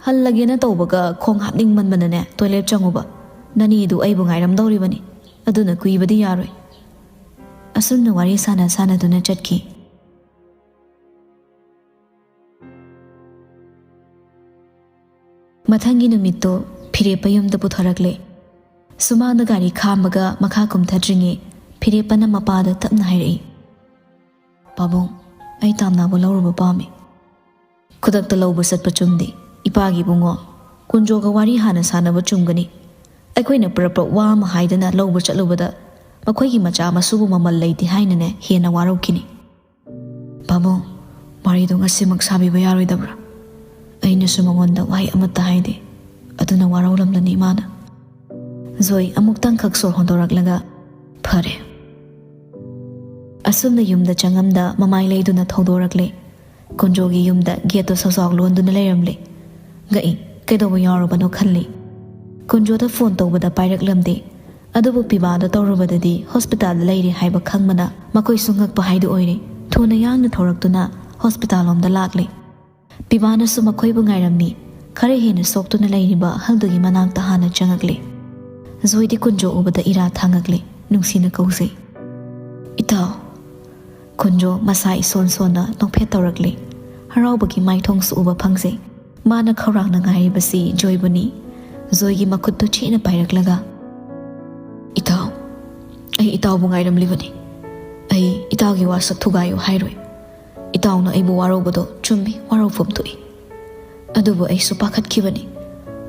"ꯍꯜꯂꯒꯦꯅ ꯇꯧꯕꯒ ꯈꯣꯡ ꯍꯥꯞꯅꯤꯡꯃꯟꯕꯅꯅꯦ ꯇꯣꯏꯂꯦꯠ ꯆꯪꯉꯨꯕ꯫ ꯅꯅꯦꯗꯨ ꯑꯩꯕꯨ ꯉꯥꯏꯔꯝꯗꯧꯔꯤꯕꯅꯤ, ꯑꯗꯨꯅ ꯀꯨꯏꯕꯗꯤ ꯌꯥꯔꯣꯏ"꯫ ꯑꯁꯨꯝꯅ ꯋꯥꯔꯤ ꯁꯥꯟꯅ ꯁꯥꯟꯅꯗꯨꯅ ꯆꯠꯈꯤ꯫ ꯃꯊꯪꯒꯤ ꯅꯨꯃꯤꯠꯇꯣ ꯐꯤꯔꯦꯞꯄ ꯌꯨꯝꯗ ꯄꯨꯊꯣꯔꯛꯂꯦ꯫ ꯁꯨꯃꯥꯡꯗ ꯒꯥꯔꯤ ꯈꯥꯝꯕꯒ ꯃꯈꯥ ꯀꯨꯝꯊꯗ꯭ꯔꯤꯉꯩ ꯐꯤꯔꯦꯞꯄꯅ ꯃꯄꯥꯗ ꯇꯞꯅ ꯍꯥꯏꯔꯛꯏ, "ꯄꯥꯕꯨꯡ, ꯑꯩ ꯇꯥꯝꯅꯥꯕꯨ ꯂꯧꯔꯨꯕ ꯄꯥꯝꯃꯤ"꯫ ꯈꯨꯗꯛꯇ ꯂꯧꯕ ꯆꯠꯄ ꯆꯨꯝꯗꯦ꯫ "ꯏꯄꯥꯒꯤ ꯏꯕꯨꯡꯉꯣ, ꯀꯨꯟꯖꯣꯒ ꯋꯥꯔꯤ ꯍꯥꯟꯅ ꯁꯥꯟꯅꯕ ꯆꯨꯝꯒꯅꯤ꯫ ꯑꯩꯈꯣꯏꯅ ꯄ꯭ꯔꯞ ꯄ꯭ꯔꯞ ꯋꯥ ꯑꯃ ꯍꯥꯏꯗꯅ ꯂꯧꯕ ꯆꯠꯂꯨꯕꯗ ꯃꯈꯣꯏꯒꯤ ꯃꯆꯥ ꯃꯁꯨꯕꯨ ꯃꯃꯜ ꯂꯩꯇꯦ ꯍꯥꯏꯅꯅꯦ ꯍꯦꯟꯅ ꯋꯥꯔꯧꯈꯤꯅꯤ"꯫ "ꯄꯥꯕꯨꯡ, ꯋꯥꯔꯤꯗꯣ ꯉꯁꯤꯃꯛ ꯁꯥꯕꯤꯕ ꯌꯥꯔꯣꯏꯗꯕ꯭ꯔꯥ? ꯑꯩꯅꯁꯨ ꯃꯉꯣꯟꯗ ꯋꯥꯍꯩ ꯑꯃꯠꯇ ꯍꯥꯏꯗꯦ꯫ ꯑꯗꯨꯅ ꯋꯥꯔꯧꯂꯝꯂꯅꯤ ꯃꯥꯅ"꯫ ꯖꯣꯏ ꯑꯃꯨꯛꯇꯪꯈꯛ ꯁꯣꯔ ꯍꯣꯟꯗꯣꯔꯛꯂꯒ, "ꯐꯔꯦ"꯫ ꯑꯁꯨꯝꯅ ꯌꯨꯝꯗ ꯆꯪꯉꯝꯗ ꯃꯃꯥꯏ ꯂꯩꯗꯨꯅ ꯊꯧꯗꯣꯔꯛꯂꯦ꯫ ꯀꯨꯟꯖꯣꯒꯤ ꯌꯨꯝꯗ ꯒꯦꯠꯇꯣ ꯁꯧꯖꯥꯎ ꯂꯣꯟꯗꯨꯅ ꯂꯩꯔꯝꯂꯦ꯫ ꯉꯛꯏ, ꯀꯩꯗꯧꯕ ꯌꯥꯎꯔꯕꯅꯣ ꯈꯜꯂꯤ꯫ ꯀꯨꯟꯖꯣꯗ ꯐꯣꯟ ꯇꯧꯕꯗ ꯄꯥꯏꯔꯛꯂꯝꯗꯦ꯫ ꯑꯗꯨꯕꯨ ꯄꯤꯕꯥꯗ ꯇꯧꯔꯨꯕꯗꯗꯤ ꯍꯣꯁꯄꯤꯇꯥꯜꯗ ꯂꯩꯔꯦ ꯍꯥꯏꯕ ꯈꯪꯕꯅ ꯃꯈꯣꯏꯁꯨ ꯉꯛꯄ ꯍꯥꯏꯗꯨ ꯑꯣꯏꯔꯦ꯫ ꯊꯨꯅ ꯌꯥꯡꯅ ꯊꯧꯔꯛꯇꯨꯅ ꯍꯣꯁꯄꯤꯇꯥꯜ ꯂꯣꯝꯗ ꯂꯥꯛꯂꯦ꯫ ꯄꯤꯕꯥꯅꯁꯨ ꯃꯈꯣꯏꯕꯨ ꯉꯥꯏꯔꯝꯃꯤ꯫ ꯈꯔ ꯍꯦꯟꯅ ꯁꯣꯛꯇꯨꯅ ꯂꯩꯔꯤꯕ ꯑꯍꯜꯗꯨꯒꯤ ꯃꯅꯥꯛꯇ ꯍꯥꯟꯅ ꯆꯪꯉꯛꯂꯦ꯫ ꯖꯣꯏꯗꯤ ꯀꯨꯟꯖꯣ ꯎꯕꯗ ꯏꯔꯥ ꯊꯥꯡꯉꯛꯂꯦ꯫ ꯅꯨꯡꯁꯤꯅ ꯀꯧꯖꯩ, "ꯏꯇꯥꯎ"꯫ ꯀꯨꯟꯖꯣ ꯃꯁꯥ ꯏꯁꯣꯟ ꯁꯣꯟꯅ ꯅꯣꯛꯐꯦꯠ ꯇꯧꯔꯛꯂꯦ꯫ ꯍꯔꯥꯎꯕꯒꯤ ꯃꯥꯏꯊꯣꯡꯁꯨ ꯎꯕ ꯐꯪꯖꯩ꯫ ꯃꯥꯅ ꯈꯧꯔꯥꯡꯅ ꯉꯥꯏꯔꯤꯕꯁꯤ ꯖꯣꯏꯕꯨꯅꯤ꯫ ꯖꯣꯏꯒꯤ ꯃꯈꯨꯠꯇꯨ ꯆꯦꯠꯅ ꯄꯥꯏꯔꯛꯂꯒ, "ꯏꯇꯥꯎ, ꯑꯩ ꯏꯇꯥꯎꯕꯨ ꯉꯥꯏꯔꯝꯂꯤꯕꯅꯤ꯫ ꯑꯩ ꯏꯇꯥꯎꯒꯤ ꯋꯥꯁꯛ ꯊꯨꯒꯥꯏꯌꯨ ꯍꯥꯏꯔꯣꯏ꯫ ꯏꯇꯥꯎꯅ ꯑꯩꯕꯨ ꯋꯥꯔꯧꯕꯗꯣ ꯆꯨꯝꯃꯤ, ꯋꯥꯔꯧꯐꯝ ꯊꯣꯛꯏ꯫ ꯑꯗꯨꯕꯨ ꯑꯩꯁꯨ ꯄꯥꯈꯠꯈꯤꯕꯅꯤ꯫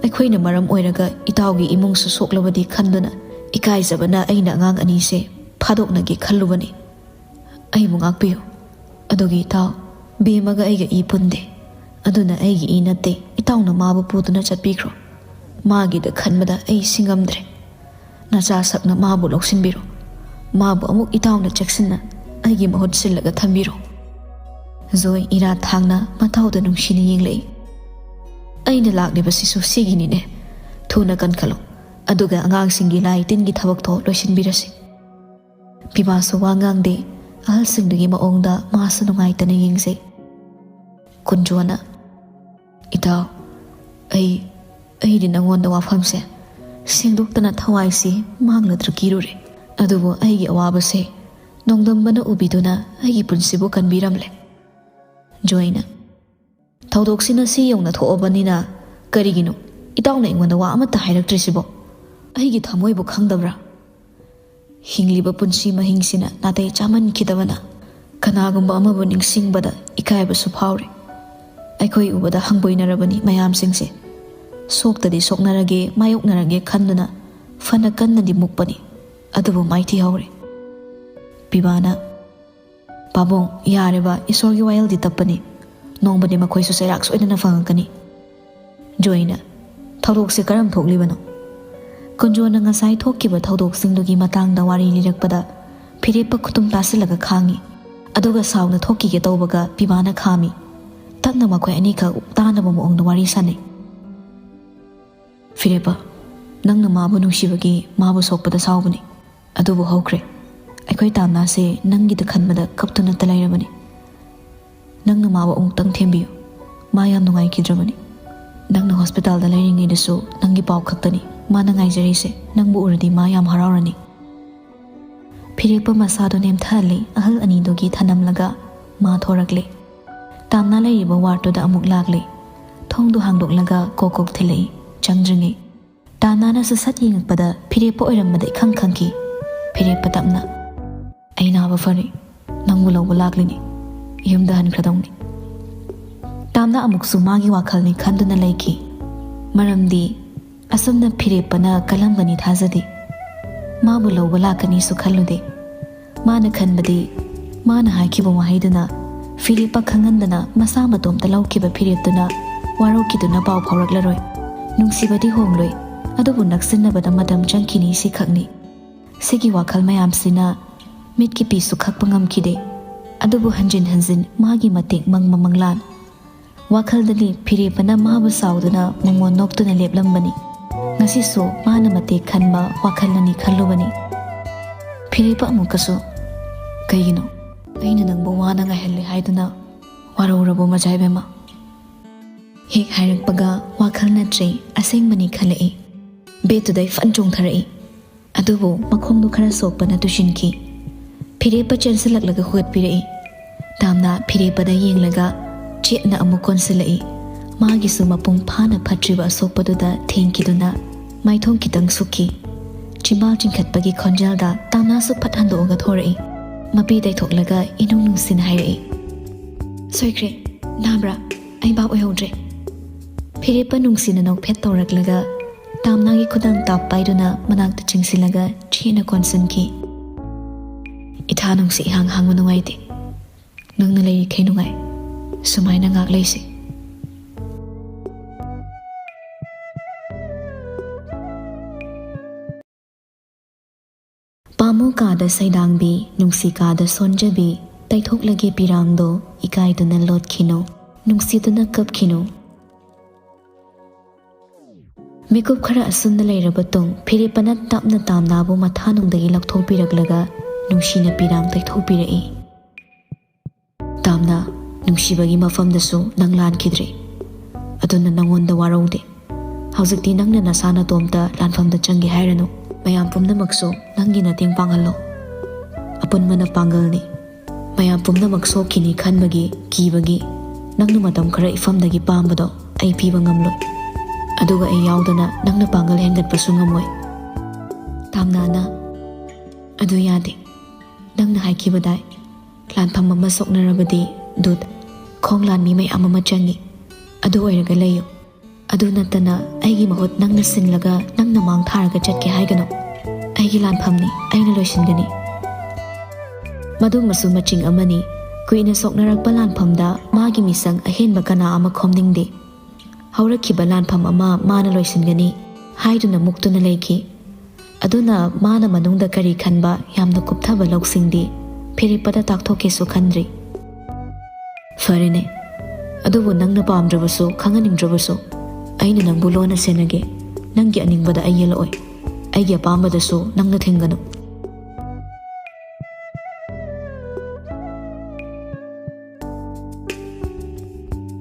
ꯑꯩꯈꯣꯏꯅ ꯃꯔꯝ ꯑꯣꯏꯔꯒ ꯏꯇꯥꯎꯒꯤ ꯏꯃꯨꯡꯁꯨ ꯁꯣꯛꯂꯕꯗꯤ ꯈꯟꯗꯨꯅ ꯏꯀꯥꯏꯖꯕꯅ ꯑꯩꯅ ꯑꯉꯥꯡ ꯑꯅꯤꯁꯦ ꯐꯥꯗꯣꯛꯅꯒꯦ ꯈꯜꯂꯨꯕꯅꯤ꯫ ꯑꯩꯕꯨ ꯉꯥꯛꯄꯤꯌꯨ꯫ ꯑꯗꯨꯒꯤ ꯏꯇꯥꯎ, ꯕꯦꯝꯃꯒ ꯑꯩꯒ ꯏ ꯄꯨꯟꯗꯦ꯫ ꯑꯗꯨꯅ ꯑꯩꯒꯤ ꯏ ꯅꯠꯇꯦ꯫ ꯏꯇꯥꯎꯅ ꯃꯥꯕꯨ ꯄꯨꯗꯨꯅ ꯆꯠꯄꯤꯈ꯭ꯔꯣ꯫ ꯃꯥꯒꯤꯗ ꯈꯟꯕꯗ ꯑꯩ ꯁꯤꯡꯉꯝꯗ꯭ꯔꯦ꯫ ꯅꯆꯥ ꯁꯛꯅ ꯃꯥꯕꯨ ꯂꯧꯁꯤꯟꯕꯤꯔꯣ꯫ ꯃꯥꯕꯨ ꯑꯃꯨꯛ ꯏꯇꯥꯎꯅ ꯆꯦꯛꯁꯤꯟꯅ ꯑꯩꯒꯤ ꯃꯍꯨꯠ ꯁꯤꯜꯂꯒ ꯊꯝꯕꯤꯔꯣ"꯫ ꯖꯣꯏ ꯏꯔꯥ ꯊꯥꯡꯅ ꯃꯇꯥꯎꯗ ꯅꯨꯡꯁꯤꯅ ꯌꯦꯡꯂꯛꯏ꯫ "ꯑꯩꯅ ꯂꯥꯛꯂꯤꯕꯁꯤꯁꯨ ꯁꯤꯒꯤꯅꯤꯅꯦ꯫ ꯊꯨꯅ ꯀꯟꯈꯠꯂꯣ꯫ ꯑꯗꯨꯒ ꯑꯉꯥꯡꯁꯤꯡꯒꯤ ꯂꯥꯏ ꯇꯤꯟꯒꯤ ꯊꯕꯛꯇꯣ ꯂꯣꯏꯁꯤꯟꯕꯤꯔꯁꯤ"꯫ ꯄꯤꯕꯥꯁꯨ ꯋꯥ ꯉꯥꯡꯗꯦ꯫ ꯑꯍꯜꯁꯤꯡꯗꯨꯒꯤ ꯃꯑꯣꯡꯗ ꯃꯥꯁꯨ ꯅꯨꯡꯉꯥꯏꯇꯅ ꯌꯦꯡꯖꯩ꯫ ꯀꯨꯟꯖꯣꯅ, "ꯏꯇꯥꯎ, ꯑꯩ ꯑꯩꯗꯤ ꯅꯉꯣꯟꯗ ꯋꯥꯐꯝꯁꯦ ꯁꯦꯡꯗꯣꯛꯇꯅ ꯊꯋꯥꯏꯁꯤ ꯃꯥꯡꯂꯗ꯭ꯔꯥ ꯀꯤꯔꯨꯔꯦ꯫ ꯑꯗꯨꯕꯨ ꯑꯩꯒꯤ ꯑꯋꯥꯕꯁꯦ ꯅꯣꯡꯗꯝꯕꯅ ꯎꯕꯤꯗꯨꯅ ꯑꯩꯒꯤ ꯄꯨꯟꯁꯤꯕꯨ ꯀꯟꯕꯤꯔꯝꯂꯦ꯫ ꯖꯣꯏꯅ, ꯊꯧꯗꯣꯛꯁꯤꯅ ꯁꯤ ꯌꯧꯅ ꯊꯣꯛꯑꯕꯅꯤꯅ ꯀꯔꯤꯒꯤꯅꯣ ꯏꯇꯥꯎꯅ ꯑꯩꯉꯣꯟꯗ ꯋꯥ ꯑꯃꯠꯇ ꯍꯥꯏꯔꯛꯇ꯭ꯔꯤꯁꯤꯕꯣ? ꯑꯩꯒꯤ ꯊꯃꯣꯏꯕꯨ ꯈꯪꯗꯕ꯭ꯔꯥ? ꯍꯤꯡꯂꯤꯕ ꯄꯨꯟꯁꯤ ꯃꯍꯤꯡꯁꯤꯅ ꯅꯥꯇꯩ ꯆꯥꯃꯟꯈꯤꯗꯕꯅ ꯀꯅꯥꯒꯨꯝꯕ ꯑꯃꯕꯨ ꯅꯤꯡꯁꯤꯡꯕꯗ ꯏꯀꯥꯏꯕꯁꯨ ꯐꯥꯎꯔꯦ꯫ ꯑꯩꯈꯣꯏ ꯎꯕꯗ ꯍꯪꯒꯣꯏꯅꯔꯕꯅꯤ ꯃꯌꯥꯝꯁꯤꯡꯁꯦ꯫ ꯁꯣꯛꯇꯗꯤ ꯁꯣꯛꯅꯔꯒꯦ, ꯃꯥꯌꯣꯛꯅꯔꯒꯦ ꯈꯟꯗꯨꯅ ꯐꯅ ꯀꯟꯅꯗꯤ ꯃꯨꯛꯄꯅꯤ, ꯑꯗꯨꯕꯨ ꯃꯥꯏꯊꯤꯍꯧꯔꯦ꯫ ꯄꯤꯕꯥꯅ, "ꯄꯥꯕꯨꯡ, ꯌꯥꯔꯦꯕ, ꯏꯁꯣꯔꯒꯤ ꯋꯥꯌꯦꯜꯗꯤ ꯇꯞꯄꯅꯤ꯫ ꯅꯣꯡꯃꯗꯤ ꯃꯈꯣꯏꯁꯨ ꯆꯩꯔꯥꯛ ꯁꯣꯏꯗꯅ ꯐꯪꯉꯛꯀꯅꯤ꯫" ꯖꯣꯏꯅ, "ꯊꯧꯗꯣꯛꯁꯦ ꯀꯔꯝ ꯊꯣꯛꯂꯤꯕꯅꯣ?" ꯀꯨꯟꯖꯣꯅ ꯉꯁꯥꯏ ꯊꯣꯛꯈꯤꯕ ꯊꯧꯗꯣꯛꯁꯤꯡꯗꯨꯒꯤ ꯃꯇꯥꯡꯗ ꯋꯥꯔꯤ ꯂꯤꯔꯛꯄꯗ ꯐꯤꯔꯦꯞꯄ ꯈꯨꯇꯨꯝ ꯇꯥꯁꯤꯜꯂꯒ ꯈꯥꯡꯉꯤ꯫ ꯑꯗꯨꯒ ꯁꯥꯎꯅ ꯊꯣꯛꯈꯤꯒꯦ ꯇꯧꯕꯒ ꯄꯤꯕꯥꯅ ꯈꯥꯝꯃꯤ꯫ ꯇꯞꯅ ꯃꯈꯣꯏ ꯑꯅꯤꯈꯛ ꯇꯥꯅꯕ ꯃꯑꯣꯡꯗ ꯋꯥꯔꯤ ꯁꯥꯟꯅꯩ꯫ "ꯐꯤꯔꯦꯞꯄ, ꯅꯪꯅ ꯃꯥꯕꯨ ꯅꯨꯡꯁꯤꯕꯒꯤ ꯃꯥꯕꯨ ꯁꯣꯛꯄꯗ ꯁꯥꯎꯕꯅꯤ꯫ ꯑꯗꯨꯕꯨ ꯍꯧꯈ꯭ꯔꯦ꯫ ꯑꯩꯈꯣꯏ ꯇꯥꯝꯅꯥꯁꯦ ꯅꯪꯒꯤꯗ ꯈꯟꯕꯗ ꯀꯞꯇꯨꯅꯇ ꯂꯩꯔꯕꯅꯤ꯫ ꯅꯪꯅ ꯃꯥꯕꯨ ꯑꯃꯨꯛꯇꯪ ꯊꯦꯝꯕꯤꯌꯨ꯫ ꯃꯥ ꯌꯥꯝ ꯅꯨꯡꯉꯥꯏꯈꯤꯗ꯭ꯔꯕꯅꯤ꯫ ꯅꯪꯅ ꯍꯣꯁꯄꯤꯇꯥꯜꯗ ꯂꯩꯔꯤꯉꯩꯗꯁꯨ ꯅꯪꯒꯤ ꯄꯥꯎ ꯈꯛꯇꯅꯤ ꯃꯥꯅ ꯉꯥꯏꯖꯔꯤꯁꯦ꯫ ꯅꯪꯕꯨ ꯎꯔꯗꯤ ꯃꯥ ꯌꯥꯝ ꯍꯔꯥꯎꯔꯅꯤ꯫" ꯐꯤꯔꯦꯞꯄ ꯃꯁꯥꯗꯨ ꯅꯦꯝꯊꯍꯜꯂꯤ꯫ ꯑꯍꯜ ꯑꯅꯤꯗꯨꯒꯤ ꯊꯅꯝꯂꯒ ꯃꯥ ꯊꯣꯔꯛꯂꯦ꯫ ꯇꯥꯝꯅꯥ ꯂꯩꯔꯤꯕ ꯋꯥꯔꯗꯇꯨꯗ ꯑꯃꯨꯛ ꯂꯥꯛꯂꯦ꯫ ꯊꯣꯡꯗꯨ ꯍꯥꯡꯗꯣꯛꯂꯒ ꯀꯣꯛ ꯀꯣꯛ ꯊꯤꯜꯂꯛꯏ꯫ ꯆꯪꯗ꯭ꯔꯤꯉꯩ ꯇꯥꯝꯅꯥꯅ ꯁꯠ ꯁꯠ ꯌꯦꯡꯉꯛꯄꯗ ꯐꯤꯔꯦꯞꯄ ꯑꯣꯏꯔꯝꯕꯗ ꯏꯈꯪ ꯈꯪꯈꯤ꯫ ꯐꯤꯔꯦꯞꯄ ꯇꯞꯅ, "ꯑꯩ ꯅꯥꯕ ꯐꯔꯦ, ꯅꯪꯕꯨ ꯂꯧꯕ ꯂꯥꯛꯂꯤꯅꯤ꯫" ꯌꯨꯝꯗ ꯍꯟꯈ꯭ꯔꯗꯧꯅꯤ꯫ ꯇꯥꯝꯅꯥ ꯑꯃꯨꯛꯁꯨ ꯃꯥꯒꯤ ꯋꯥꯈꯜꯅꯤ ꯈꯟꯗꯨꯅ ꯂꯩꯈꯤ꯫ ꯃꯔꯝꯗꯤ ꯑꯁꯨꯝꯅ ꯐꯤꯔꯦꯞꯄꯅ ꯀꯜꯂꯝꯒꯅꯤ ꯊꯥꯖꯗꯦ꯫ ꯃꯥꯕꯨ ꯂꯧꯕ ꯂꯥꯛꯀꯅꯤꯁꯨ ꯈꯜꯂꯨꯗꯦ꯫ ꯃꯥꯅ ꯈꯟꯕꯗꯤ ꯃꯥꯅ ꯍꯥꯏꯈꯤꯕ ꯋꯥꯍꯩꯗꯨꯅ ꯐꯤꯔꯦꯞꯄ ꯈꯪꯍꯟꯗꯅ ꯃꯁꯥ ꯃꯇꯣꯝꯇ ꯂꯧꯈꯤꯕ ꯐꯤꯔꯦꯞꯇꯨꯅ ꯋꯥꯔꯧꯈꯤꯗꯨꯅ ꯄꯥꯎ ꯐꯥꯎꯔꯛꯂꯔꯣꯏ꯫ ꯅꯨꯡꯁꯤꯕꯗꯤ ꯍꯣꯡꯂꯣꯏ, ꯑꯗꯨꯕꯨ ꯅꯛꯁꯤꯟꯅꯕꯗ ꯃꯇꯝ ꯆꯪꯈꯤꯅꯤ, ꯁꯤꯈꯛꯅꯤ꯫ ꯁꯤꯒꯤ ꯋꯥꯈꯜ ꯃꯌꯥꯝꯁꯤꯅ ꯃꯤꯠꯀꯤ ꯄꯤꯁꯨ ꯈꯛꯄ ꯉꯝꯈꯤꯗꯦ꯫ ꯑꯗꯨꯕꯨ ꯍꯟꯖꯤꯟ ꯍꯟꯖꯤꯟ ꯃꯥꯒꯤ ꯃꯇꯦꯡ ꯃꯪꯕ ꯃꯪꯂꯥꯟ꯫ ꯋꯥꯈꯜꯗꯗꯤ ꯐꯤꯔꯦꯞꯄꯅ ꯃꯥꯕꯨ ꯁꯥꯎꯗꯨꯅ ꯃꯉꯣꯟ ꯅꯣꯛꯇꯨꯅ ꯂꯦꯞꯂꯝꯕꯅꯤ꯫ ꯉꯁꯤꯁꯨ ꯃꯥꯅ ꯃꯇꯦꯛ ꯈꯟꯕ ꯋꯥꯈꯜ ꯑꯅꯤ ꯈꯜꯂꯨꯕꯅꯤ꯫ ꯐꯤꯔꯦꯞꯄ ꯑꯃꯨꯛꯀꯁꯨ, "ꯀꯩꯒꯤꯅꯣ ꯑꯩꯅ ꯅꯪꯕꯨ ꯋꯥꯅ ꯉꯥꯏꯍꯜꯂꯦ ꯍꯥꯏꯗꯨꯅ ꯋꯥꯔꯧꯔꯕꯣ ꯃꯖꯥ ꯏꯕꯦꯝꯃ?" ꯍꯦꯛ ꯍꯥꯏꯔꯛꯄꯒ ꯋꯥꯈꯜ ꯅꯠꯇ꯭ꯔꯦ, ꯑꯁꯦꯡꯕꯅꯤ ꯈꯜꯂꯛꯏ꯫ ꯕꯦꯗꯇꯨꯗꯩ ꯐꯟ ꯆꯣꯡꯊꯔꯛꯏ꯫ ꯑꯗꯨꯕꯨ ꯃꯈꯣꯡꯗꯣ ꯈꯔ ꯁꯣꯛꯄꯅ ꯇꯨꯁꯤꯟꯈꯤ꯫ ꯐꯤꯔꯦꯞꯄ ꯆꯦꯟꯁꯤꯜꯂꯛꯂꯒ ꯍꯨꯒꯠꯄꯤꯔꯛꯏ꯫ ꯇꯥꯝꯅ ꯐꯤꯔꯦꯞꯄꯗ ꯌꯦꯡꯂꯒ ꯆꯦꯠꯅ ꯑꯃꯨꯛ ꯀꯣꯟꯁꯤꯜꯂꯛꯏ꯫ ꯃꯥꯒꯤꯁꯨ ꯃꯄꯨꯡ ꯐꯥꯅ ꯐꯠꯇ꯭ꯔꯤꯕ ꯑꯁꯣꯛꯄꯗꯨꯗ ꯊꯦꯡꯈꯤꯗꯨꯅ ꯃꯥꯏꯊꯣꯡ ꯈꯤꯇꯪ ꯁꯨꯛꯈꯤ꯫ ꯆꯤꯝꯕꯥꯜ ꯆꯤꯡꯈꯠꯄꯒꯤ ꯈꯣꯟꯖꯦꯜꯗ ꯇꯥꯝꯅꯥꯁꯨ ꯐꯠ ꯍꯟꯗꯣꯛꯑꯒ ꯊꯣꯔꯛꯏ꯫ ꯃꯄꯤ ꯇꯩꯊꯣꯛꯂꯒ ꯏꯅꯨꯡ ꯅꯨꯡꯁꯤꯅ ꯍꯥꯏꯔꯛꯏ, "ꯁꯣꯏꯈ꯭ꯔꯦ꯫ ꯅꯥꯕ꯭ꯔꯥ? ꯑꯩ ꯚꯥꯞ ꯑꯣꯏꯍꯧꯗ꯭ꯔꯦ꯫" ꯐꯤꯔꯦꯞꯄ ꯅꯨꯡꯁꯤꯅ ꯅꯣꯛꯐꯦꯠ ꯇꯧꯔꯛꯂꯒ ꯇꯥꯝꯅꯥꯒꯤ ꯈꯨꯗꯥꯡ ꯇꯥꯞ ꯄꯥꯏꯗꯨꯅ ꯃꯅꯥꯛꯇ ꯆꯤꯡꯁꯤꯜꯂꯒ ꯆꯦꯠꯅ ꯀꯣꯟꯁꯤꯟꯈꯤ꯫ "ꯏꯊꯥ ꯅꯨꯡꯁꯤ ꯏꯍꯥꯡ ꯍꯥꯡꯕ ꯅꯨꯡꯉꯥꯏꯇꯦ꯫ ꯅꯪꯅ ꯂꯩꯔꯤꯈꯩ ꯅꯨꯡꯉꯥꯏ꯫ ꯁꯨꯃꯥꯏꯅ ꯉꯥꯛ ꯂꯩꯁꯤ꯫" ꯄꯥꯝꯃꯨ ꯀꯥꯗ ꯁꯩꯗꯥꯡꯕꯤ, ꯅꯨꯡꯁꯤ ꯀꯥꯗ ꯁꯣꯟꯖꯕꯤ, ꯇꯩꯊꯣꯛꯂꯒꯦ ꯄꯤꯔꯥꯡꯗꯣ, ꯏꯀꯥꯏꯗꯨꯅ ꯂꯣꯠꯈꯤꯅꯨ, ꯅꯨꯡꯁꯤꯗꯨꯅ ꯀꯞꯈꯤꯅꯨ꯫ ꯃꯤꯀꯨꯞ ꯈꯔ ꯑꯁꯨꯝꯅ ꯂꯩꯔꯕ ꯇꯨꯡ, ꯐꯤꯔꯦꯞꯄꯅ ꯇꯞꯅ ꯇꯥꯝꯅꯥꯕꯨ ꯃꯊꯥꯅꯨꯡꯗꯒꯤ ꯂꯧꯊꯣꯛꯄꯤꯔꯛꯂꯒ ꯅꯨꯡꯁꯤꯅ ꯄꯤꯔꯥꯡ ꯇꯩꯊꯣꯛꯄꯤꯔꯛꯏ꯫ "ꯇꯥꯝꯅ, ꯅꯨꯡꯁꯤꯕꯒꯤ ꯃꯐꯝꯗꯁꯨ ꯅꯪ ꯂꯥꯟꯈꯤꯗ꯭ꯔꯤ꯫ ꯑꯗꯨꯅ ꯅꯪꯉꯣꯟꯗ ꯋꯥꯔꯧꯗꯦ꯫ ꯍꯧꯖꯤꯛꯇꯤ ꯅꯪꯅ ꯅꯁꯥ ꯅꯇꯣꯝꯇ ꯂꯥꯟꯐꯝꯗ ꯆꯪꯒꯦ ꯍꯥꯏꯔꯅꯨ꯫ ꯃꯌꯥꯝ ꯄꯨꯝꯅꯃꯛꯁꯨ ꯅꯪꯒꯤ ꯃꯇꯦꯡ ꯄꯥꯡꯍꯜꯂꯣ꯫ ꯑꯄꯨꯟꯕꯅ ꯄꯥꯡꯒꯜꯅꯤ꯫ ꯃꯌꯥꯝ ꯄꯨꯝꯅꯃꯛ ꯁꯣꯛꯈꯤꯅꯤ ꯈꯟꯕꯒꯤ ꯀꯤꯕꯒꯤ ꯅꯪꯅ ꯃꯇꯝ ꯈꯔ ꯏꯐꯝꯗꯒꯤ ꯄꯥꯝꯕꯗꯣ ꯑꯩ ꯄꯤꯕ ꯉꯝꯂꯣꯏ꯫ ꯑꯗꯨꯒ ꯑꯩ ꯌꯥꯎꯗꯅ ꯅꯪꯅ ꯄꯥꯡꯒꯜ ꯍꯦꯟꯒꯠꯄꯁꯨ ꯉꯝꯃꯣꯏ꯫" ꯇꯥꯝꯅꯥꯅ, "ꯑꯗꯨ ꯌꯥꯗꯦ꯫ ꯅꯪꯅ ꯍꯥꯏꯈꯤꯕꯗꯥꯏ, ꯂꯥꯟꯐꯝ ꯑꯃ ꯁꯣꯛꯅꯔꯕꯗꯤ ꯗꯨꯠ, ꯈꯣꯡ ꯂꯥꯟꯃꯤ ꯃꯌꯥꯝ ꯑꯃ ꯆꯪꯏ꯫ ꯑꯗꯨ ꯑꯣꯏꯔꯒ ꯂꯩꯌꯨ꯫ ꯑꯗꯨ ꯅꯠꯇꯅ ꯑꯩꯒꯤ ꯃꯍꯨꯠ ꯅꯪꯅ ꯁꯤꯜꯂꯒ ꯅꯪꯅ ꯃꯥꯡ ꯊꯥꯔꯒ ꯆꯠꯀꯦ ꯍꯥꯏꯒꯅꯨ꯫ ꯑꯩꯒꯤ ꯂꯥꯟꯐꯝꯅꯤ, ꯑꯩꯅ ꯂꯣꯏꯁꯤꯟꯒꯅꯤ꯫" ꯃꯗꯨꯃꯁꯨ ꯃꯆꯤꯡ ꯑꯃꯅꯤ꯫ ꯀꯨꯏꯅ ꯁꯣꯛꯅꯔꯛꯄ ꯂꯥꯟꯐꯝꯗ ꯃꯥꯒꯤ ꯃꯤꯁꯪ ꯑꯍꯦꯟꯕ ꯀꯅꯥ ꯑꯃ ꯈꯣꯝꯅꯤꯡꯗꯦ꯫ ꯍꯧꯔꯛꯈꯤꯕ ꯂꯥꯟꯐꯝ ꯑꯃ ꯃꯥꯅ ꯂꯣꯏꯁꯤꯟꯒꯅꯤ ꯍꯥꯏꯗꯨꯅ ꯃꯨꯛꯇꯨꯅ ꯂꯩꯈꯤ꯫ ꯑꯗꯨꯅ ꯃꯥꯅ ꯃꯅꯨꯡꯗ ꯀꯔꯤ ꯈꯟꯕ ꯌꯥꯝꯅ ꯀꯨꯞꯊꯕ ꯂꯧꯁꯤꯡꯗꯤ ꯐꯤꯔꯦꯞꯄꯗ ꯇꯥꯛꯊꯣꯛꯀꯦꯁꯨ ꯈꯟꯗ꯭ꯔꯤ꯫ "ꯐꯔꯦꯅꯦ, ꯑꯗꯨꯕꯨ ꯅꯪꯅ ꯄꯥꯝꯗ꯭ꯔꯕꯁꯨ, ꯈꯪꯍꯟꯅꯤꯡꯗ꯭ꯔꯕꯁꯨ, ꯑꯩꯅ ꯅꯪꯕꯨ ꯂꯣꯟꯅ ꯁꯦꯟꯅꯒꯦ꯫ ꯅꯪꯒꯤ ꯑꯅꯤꯡꯕꯗ ꯑꯩ ꯌꯦꯜꯂꯛꯑꯣꯏ꯫ ꯑꯩꯒꯤ ꯑꯄꯥꯝꯕꯗꯁꯨ ꯅꯪꯅ ꯊꯤꯡꯒꯅꯨ꯫"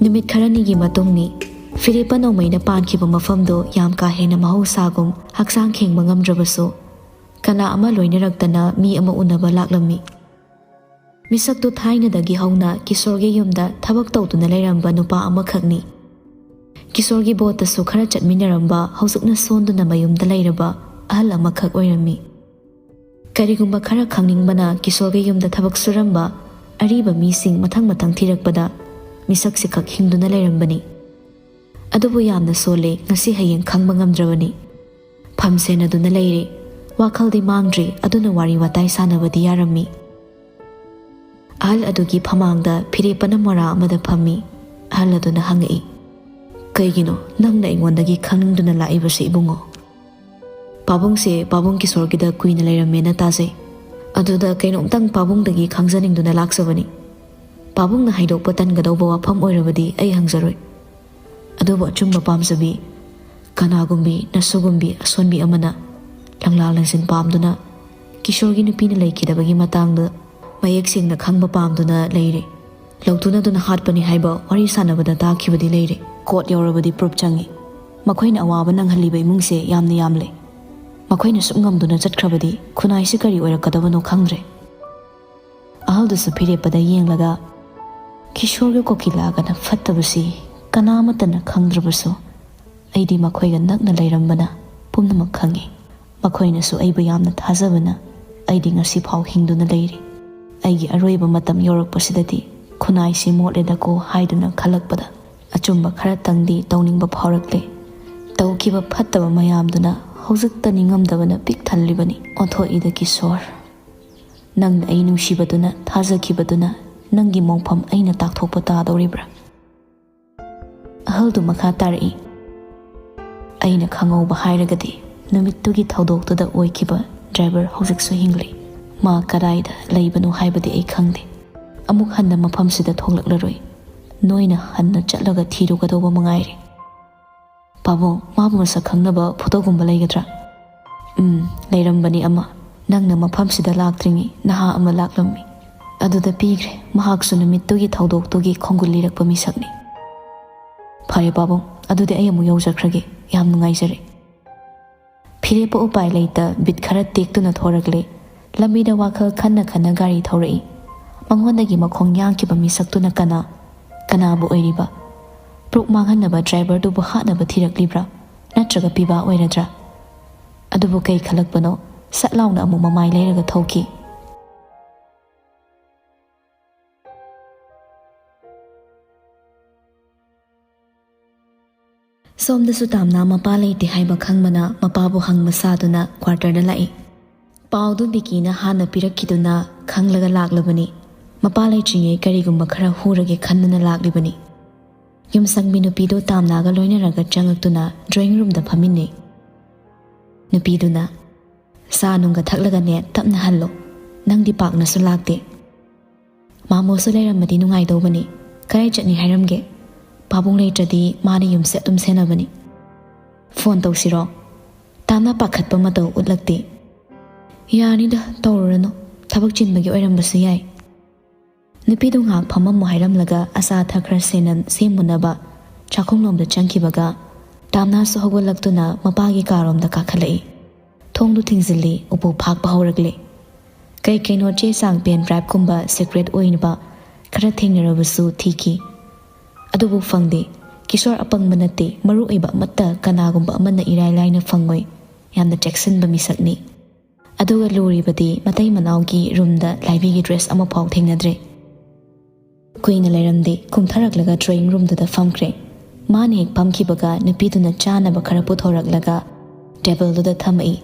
ꯅꯨꯃꯤꯠ ꯈꯔꯅꯤꯒꯤ ꯃꯇꯨꯡꯅꯤ꯫ ꯐꯤꯔꯦꯞꯄ ꯅꯣꯡꯃꯩꯅ ꯄꯥꯟꯈꯤꯕ ꯃꯐꯝꯗꯨ ꯌꯥꯝ ꯀꯥ ꯍꯦꯟꯅ ꯃꯍꯧꯁꯥꯒꯨꯝ ꯍꯛꯆꯥꯡ ꯈꯦꯡꯕ ꯉꯝꯗ꯭ꯔꯕꯁꯨ, ꯀꯅꯥ ꯑꯃ ꯂꯣꯏꯅꯔꯛꯇꯅ ꯃꯤ ꯑꯃ ꯎꯅꯕ ꯂꯥꯛꯂꯝꯃꯤ꯫ ꯃꯤꯁꯛꯇꯨ ꯊꯥꯏꯅꯗꯒꯤ ꯍꯧꯅ ꯀꯤꯁꯣꯔꯒꯤ ꯌꯨꯝꯗ ꯊꯕꯛ ꯇꯧꯗꯨꯅ ꯂꯩꯔꯝꯕ ꯅꯨꯄꯥ ꯑꯃꯈꯛꯅꯤ꯫ ꯀꯤꯁꯣꯔꯒꯤ ꯕꯣꯠꯇꯁꯨ ꯈꯔ ꯆꯠꯃꯤꯟꯅꯔꯝꯕ, ꯍꯧꯖꯤꯛꯅ ꯁꯣꯟꯗꯨꯅ ꯃꯌꯨꯝꯗ ꯂꯩꯔꯕ ꯑꯍꯜ ꯑꯃꯈꯛ ꯑꯣꯏꯔꯝꯃꯤ꯫ ꯀꯔꯤꯒꯨꯝꯕ ꯈꯔ ꯈꯪꯅꯤꯡꯕꯅ ꯀꯤꯁꯣꯔꯒꯤ ꯌꯨꯝꯗ ꯊꯕꯛ ꯁꯨꯔꯝꯕ ꯑꯔꯤꯕ ꯃꯤꯁꯤꯡ ꯃꯊꯪ ꯃꯊꯪ ꯊꯤꯔꯛꯄꯗ, ꯃꯤꯁꯛꯁꯤ ꯈꯛ ꯍꯤꯡꯗꯨꯅ ꯂꯩꯔꯝꯕꯅꯤ꯫ ꯑꯗꯨꯕꯨ ꯌꯥꯝꯅ ꯁꯣꯜꯂꯦ, ꯉꯁꯤ ꯍꯌꯦꯡ ꯈꯪꯕ ꯉꯝꯗ꯭ꯔꯕꯅꯤ꯫ ꯐꯝ ꯁꯦꯟꯅꯗꯨꯅ ꯂꯩꯔꯦ꯫ ꯋꯥꯈꯜꯗꯤ ꯃꯥꯡꯗ꯭ꯔꯤ, ꯑꯗꯨꯅ ꯋꯥꯔꯤ ꯋꯥꯇꯥꯏ ꯁꯥꯟꯅꯕꯗꯤ ꯌꯥꯔꯝꯃꯤ꯫ ꯑꯍꯜ ꯑꯗꯨꯒꯤ ꯐꯃꯥꯡꯗ ꯐꯤꯔꯦꯞꯄꯅ ꯃꯣꯔꯥ ꯑꯃꯗ ꯐꯝꯃꯤ꯫ ꯑꯍꯜ ꯑꯗꯨꯅ ꯍꯪꯉꯛꯏ, "ꯀꯩꯒꯤꯅꯣ ꯅꯪꯅ ꯑꯩꯉꯣꯟꯗꯒꯤ ꯈꯪꯅꯤꯡꯗꯨꯅ ꯂꯥꯛꯏꯕꯁꯤ, ꯏꯕꯨꯡꯉꯣ?" "ꯄꯥꯕꯨꯡꯁꯦ ꯄꯥꯕꯨꯡ ꯀꯤꯁꯣꯔꯒꯤꯗ ꯀꯨꯏꯅ ꯂꯩꯔꯝꯃꯦꯅ ꯇꯥꯖꯩ꯫ ꯑꯗꯨꯗ ꯀꯩꯅꯣꯝꯇꯪ ꯄꯥꯕꯨꯡꯗꯒꯤ ꯈꯪꯖꯅꯤꯡꯗꯨꯅ ꯂꯥꯛꯆꯕꯅꯤ꯫ ꯄꯥꯕꯨꯡꯅ ꯍꯥꯏꯗꯣꯛꯄ ꯇꯟꯒꯗꯧꯕ ꯋꯥꯐꯝ ꯑꯣꯏꯔꯕꯗꯤ ꯑꯩ ꯍꯪꯖꯔꯣꯏ꯫ ꯑꯗꯨꯕꯨ ꯑꯆꯨꯝꯕ ꯄꯥꯝꯖꯕꯤ, ꯀꯅꯥꯒꯨꯝꯕꯤ ꯅꯁꯨꯒꯨꯝꯕꯤ ꯑꯁꯣꯟꯕꯤ ꯑꯃꯅ ꯂꯪꯂꯥ ꯂꯪꯁꯤꯟ ꯄꯥꯝꯗꯨꯅ ꯀꯤꯁꯣꯔꯒꯤ ꯅꯨꯄꯤꯅ ꯂꯩꯈꯤꯗꯕꯒꯤ ꯃꯇꯥꯡꯗ ꯃꯌꯦꯛ ꯁꯦꯡꯅ ꯈꯪꯕ ꯄꯥꯝꯗꯨꯅ ꯂꯩꯔꯦ꯫ ꯂꯧꯇꯨꯅꯗꯨꯅ ꯍꯥꯠꯄꯅꯤ ꯍꯥꯏꯕ ꯋꯥꯔꯤ ꯁꯥꯟꯅꯕꯗ ꯇꯥꯈꯤꯕꯗꯤ ꯂꯩꯔꯦ꯫ ꯀꯣꯔꯠ ꯌꯧꯔꯕꯗꯤ ꯄ꯭ꯔꯨꯐ ꯆꯪꯏ꯫ ꯃꯈꯣꯏꯅ ꯑꯋꯥꯕ ꯅꯪꯍꯜꯂꯤꯕ ꯏꯃꯨꯡꯁꯦ ꯌꯥꯝꯅ ꯌꯥꯝꯂꯦ꯫ ꯃꯈꯣꯏꯅ ꯁꯨꯛꯉꯝꯗꯨꯅ ꯆꯠꯈ꯭ꯔꯕꯗꯤ ꯈꯨꯟꯅꯥꯏꯁꯤ ꯀꯔꯤ ꯑꯣꯏꯔꯛꯀꯗꯕꯅꯣ ꯈꯪꯗ꯭ꯔꯦ꯫" ꯑꯍꯜꯗꯨꯁꯨ ꯐꯤꯔꯦꯞꯄꯗ ꯌꯦꯡꯂꯒ, "ꯀꯤꯁꯣꯔꯒ ꯀꯣꯀꯤꯂꯥꯒꯅ ꯐꯠꯇꯕꯁꯤ ꯀꯅꯥꯃꯠꯇꯅ ꯈꯪꯗ꯭ꯔꯕꯁꯨ, ꯑꯩꯗꯤ ꯃꯈꯣꯏꯒ ꯅꯛꯅ ꯂꯩꯔꯝꯕꯅ ꯄꯨꯝꯅꯃꯛ ꯈꯪꯏ꯫ ꯃꯈꯣꯏꯅꯁꯨ ꯑꯩꯕꯨ ꯌꯥꯝꯅ ꯊꯥꯖꯕꯅ ꯑꯩꯗꯤ ꯉꯁꯤ ꯐꯥꯎ ꯍꯤꯡꯗꯨꯅ ꯂꯩꯔꯤ꯫ ꯑꯩꯒꯤ ꯑꯔꯣꯏꯕ ꯃꯇꯝ ꯌꯧꯔꯛꯄꯁꯤꯗꯗꯤ ꯈꯨꯟꯅꯥꯏꯁꯤ ꯃꯣꯠꯂꯦꯗꯀꯣ ꯍꯥꯏꯗꯨꯅ ꯈꯜꯂꯛꯄꯗ ꯑꯆꯨꯝꯕ ꯈꯔꯇꯪꯗꯤ ꯇꯧꯅꯤꯡꯕ ꯐꯥꯎꯔꯛꯂꯦ꯫ ꯇꯧꯈꯤꯕ ꯐꯠꯇꯕ ꯃꯌꯥꯝꯗꯨꯅ ꯍꯧꯖꯤꯛꯇ ꯅꯤꯡꯉꯝꯗꯕꯅ ꯄꯤꯛ ꯊꯜꯂꯤꯕꯅꯤ꯫ ꯑꯣꯟꯊꯣꯛꯏꯗ ꯀꯤꯁꯣꯔ, ꯅꯪꯅ ꯑꯩ ꯅꯨꯡꯁꯤꯕꯗꯨꯅ, ꯊꯥꯖꯈꯤꯕꯗꯨꯅ ꯅꯪꯒꯤ ꯃꯣꯡꯐꯝ ꯑꯩꯅ ꯇꯥꯛꯊꯣꯛꯄ ꯇꯥꯗꯧꯔꯤꯕ꯭ꯔꯥ?" ꯑꯍꯜꯗꯨ ꯃꯈꯥ ꯇꯥꯔꯛꯏ, "ꯑꯩꯅ ꯈꯪꯍꯧꯕ ꯍꯥꯏꯔꯒꯗꯤ ꯅꯨꯃꯤꯠꯇꯨꯒꯤ ꯊꯧꯗꯣꯛꯇꯨꯗ ꯑꯣꯏꯈꯤꯕ ꯗ꯭ꯔꯥꯏꯚꯔ ꯍꯧꯖꯤꯛꯁꯨ ꯍꯤꯡꯂꯤ꯫ ꯃꯥ ꯀꯗꯥꯏꯗ ꯂꯩꯕꯅꯣ ꯍꯥꯏꯕꯗꯤ ꯑꯩ ꯈꯪꯗꯦ꯫ ꯑꯃꯨꯛ ꯍꯟꯅ ꯃꯐꯝꯁꯤꯗ ꯊꯣꯛꯂꯛꯂꯔꯣꯏ꯫ ꯅꯣꯏꯅ ꯍꯟꯅ ꯆꯠꯂꯒ ꯊꯤꯔꯨꯒꯗꯧꯕ ꯃꯉꯥꯏꯔꯦ꯫ ꯄꯥꯕꯨꯡ, ꯃꯥꯕꯨ ꯃꯁꯛ ꯈꯪꯅꯕ ꯐꯣꯇꯣꯒꯨꯝꯕ ꯂꯩꯒꯗ꯭ꯔꯥ?" "ꯎꯝ, ꯂꯩꯔꯝꯕꯅꯤ ꯑꯃ꯫ ꯅꯪꯅ ꯃꯐꯝꯁꯤꯗ ꯂꯥꯛꯇ꯭ꯔꯤꯉꯩ ꯅꯍꯥ ꯑꯃ ꯂꯥꯛꯂꯝꯃꯤ꯫ ꯑꯗꯨꯗ ꯄꯤꯈ꯭ꯔꯦ꯫ ꯃꯍꯥꯛꯁꯨ ꯅꯨꯃꯤꯠꯇꯨꯒꯤ ꯊꯧꯗꯣꯛꯇꯨꯒꯤ ꯈꯣꯡꯒꯨꯜ ꯂꯤꯔꯛꯄ ꯃꯤꯁꯛꯅꯤ꯫" "ꯐꯔꯦ ꯄꯥꯕꯨꯡ, ꯑꯗꯨꯗꯤ ꯑꯩ ꯑꯃꯨꯛ ꯌꯧꯖꯈ꯭ꯔꯒꯦ꯫ ꯌꯥꯝ ꯅꯨꯡꯉꯥꯏꯖꯔꯦ꯫ ꯐꯤꯔꯦꯞꯄ ꯎꯄꯥꯏ ꯂꯩꯇ ꯕꯤꯠ ꯈꯔ ꯇꯦꯛꯇꯨꯅ ꯊꯣꯔꯛꯂꯦ꯫ ꯂꯝꯕꯤꯗ ꯋꯥꯈꯜ ꯈꯟꯅ ꯈꯟꯅ ꯒꯥꯔꯤ ꯊꯧꯔꯛꯏ꯫ ꯃꯉꯣꯟꯗꯒꯤ ꯃꯈꯣꯡ ꯌꯥꯡꯈꯤꯕ ꯃꯤꯁꯛꯇꯨꯅ ꯀꯅꯥ? ꯀꯅꯥꯕꯨ ꯑꯣꯏꯔꯤꯕ? ꯄ꯭ꯔꯨꯞ ꯃꯥꯡꯍꯟꯅꯕ ꯗ꯭ꯔꯥꯏꯚꯔꯗꯨꯕꯨ ꯍꯥꯠꯅꯕ ꯊꯤꯔꯛꯂꯤꯕ꯭ꯔꯥ? ꯅꯠꯇ꯭ꯔꯒ ꯄꯤꯕꯥ ꯑꯣꯏꯔꯗ꯭ꯔꯥ? ꯑꯗꯨꯕꯨ ꯀꯩ ꯈꯜꯂꯛꯄꯅꯣ, ꯁꯠ ꯂꯥꯎꯅ ꯑꯃꯨꯛ ꯃꯃꯥꯏ ꯂꯩꯔꯒ ꯊꯧꯈꯤ꯫ ꯁꯣꯝꯗꯁꯨ ꯇꯥꯝꯅꯥ ꯃꯄꯥ ꯂꯩꯇꯦ ꯍꯥꯏꯕ ꯈꯪꯕꯅ ꯃꯄꯥꯕꯨ ꯍꯪꯕ ꯁꯥꯗꯨꯅ ꯀ꯭ꯋꯥꯔꯇꯔꯗ ꯂꯥꯛꯏ꯫ ꯄꯥꯎꯗꯨ ꯕꯤꯀꯤꯅ ꯍꯥꯟꯅ ꯄꯤꯔꯛꯈꯤꯗꯨꯅ ꯈꯪꯂꯒ ꯂꯥꯛꯂꯕꯅꯤ꯫ ꯃꯄꯥ ꯂꯩꯇ꯭ꯔꯤꯉꯩ ꯀꯔꯤꯒꯨꯝꯕ ꯈꯔ ꯍꯨꯔꯒꯦ ꯈꯟꯗꯨꯅ ꯂꯥꯛꯂꯤꯕꯅꯤ꯫ ꯌꯨꯝꯁꯪꯕꯤ ꯅꯨꯄꯤꯗꯨ ꯇꯥꯝꯅꯥꯒ ꯂꯣꯏꯅꯔꯒ ꯆꯪꯉꯛꯇꯨꯅ ꯗ꯭ꯔꯣꯌꯤꯡ ꯔꯨꯝꯗ ꯐꯝꯃꯤꯟꯅꯩ꯫ ꯅꯨꯄꯤꯗꯨꯅ, "ꯆꯥ ꯅꯨꯡꯒ ꯊꯛꯂꯒꯅꯦ ꯇꯞꯅ ꯍꯜꯂꯣ꯫ ꯅꯪꯗꯤ ꯄꯥꯛꯅꯁꯨ ꯂꯥꯛꯇꯦ꯫ ꯃꯥꯃꯣꯁꯨ ꯂꯩꯔꯝꯃꯗꯤ ꯅꯨꯡꯉꯥꯏꯗꯧꯕꯅꯤ꯫ ꯀꯗꯥꯏ ꯆꯠꯅꯤ ꯍꯥꯏꯔꯝꯒꯦ? ꯄꯥꯕꯨꯡ ꯂꯩꯇ꯭ꯔꯗꯤ ꯃꯥꯅ ꯌꯨꯝꯁꯦ ꯑꯗꯨꯝ ꯁꯦꯟꯅꯕꯅꯤ꯫ ꯐꯣꯟ ꯇꯧꯁꯤꯔꯣ?" ꯇꯥꯝꯅꯥ ꯄꯥꯈꯠꯄ ꯃꯇꯧ ꯎꯠꯂꯛꯇꯦ꯫ "ꯌꯥꯅꯤꯗ, ꯇꯧꯔꯨꯔꯅꯨ꯫ ꯊꯕꯛ ꯆꯤꯟꯕꯒꯤ ꯑꯣꯏꯔꯝꯕꯁꯨ ꯌꯥꯏ꯫" ꯅꯨꯄꯤꯗꯨ ꯉꯥꯏꯍꯥꯛ ꯐꯝꯃꯝꯃꯨ ꯍꯥꯏꯔꯝꯂꯒ ꯑꯆꯥ ꯑꯊꯛ ꯈꯔ ꯁꯦꯟꯅ-, ꯁꯦꯝꯃꯨꯅꯕ ꯆꯥꯛꯈꯨꯝꯂꯣꯝꯗ ꯆꯪꯈꯤꯕꯒ ꯇꯥꯝꯅꯥꯁꯨ ꯍꯧꯒꯠꯂꯛꯇꯨꯅ ꯃꯄꯥꯒꯤ ꯀꯥꯔꯣꯝꯗ ꯀꯥꯈꯠꯂꯛꯏ꯫ ꯊꯣꯡꯗꯨ ꯊꯤꯡꯖꯤꯜꯂꯤ, ꯎꯄꯨ ꯐꯥꯛꯄ ꯍꯧꯔꯛꯂꯦ꯫ ꯀꯩ ꯀꯩꯅꯣ ꯆꯦ ꯆꯥꯡ, ꯄꯦꯟ ꯗ꯭ꯔꯥꯏꯚꯀꯨꯝꯕ ꯁꯤꯀ꯭ꯔꯦꯠ ꯑꯣꯏꯅꯕ ꯈꯔ ꯊꯦꯡꯅꯔꯕꯁꯨ ꯊꯤꯈꯤ꯫ ꯑꯗꯨꯕꯨ ꯐꯪꯗꯦ꯫ ꯀꯤꯁꯣꯔ ꯑꯄꯪꯕ ꯅꯠꯇꯦ, ꯃꯔꯨ ꯑꯣꯏꯕ ꯑꯃꯠꯇ ꯀꯅꯥꯒꯨꯝꯕ ꯑꯃꯅ ꯏꯔꯥꯏ ꯂꯥꯏꯅ ꯐꯪꯉꯣꯏ꯫ ꯌꯥꯝꯅ ꯆꯦꯛꯁꯤꯟꯕ ꯃꯤꯁꯛꯅꯤ꯫ ꯑꯗꯨꯒ ꯂꯨꯔꯤꯕꯗꯤ ꯃꯇꯩ ꯃꯅꯥꯎꯒꯤ ꯔꯨꯝꯗ ꯂꯥꯏꯕꯤꯒꯤ ꯗ꯭ꯔꯦꯁ ꯑꯃꯐꯥꯎ ꯊꯦꯡꯅꯗ꯭ꯔꯦ꯫ ꯀꯨꯏꯅ ꯂꯩꯔꯝꯗꯦ, ꯀꯨꯝꯊꯔꯛꯂꯒ ꯗ꯭ꯔꯣꯌꯤꯡ ꯔꯨꯝꯗꯨꯗ ꯐꯝꯈ꯭ꯔꯦ꯫ ꯃꯥꯅ ꯍꯦꯛ ꯐꯝꯈꯤꯕꯒ ꯅꯨꯄꯤꯗꯨꯅ ꯆꯥꯅꯕ ꯈꯔ ꯄꯨꯊꯣꯔꯛꯂꯒ ꯇꯦꯕꯜꯗꯨꯗ ꯊꯝꯃꯛꯏ꯫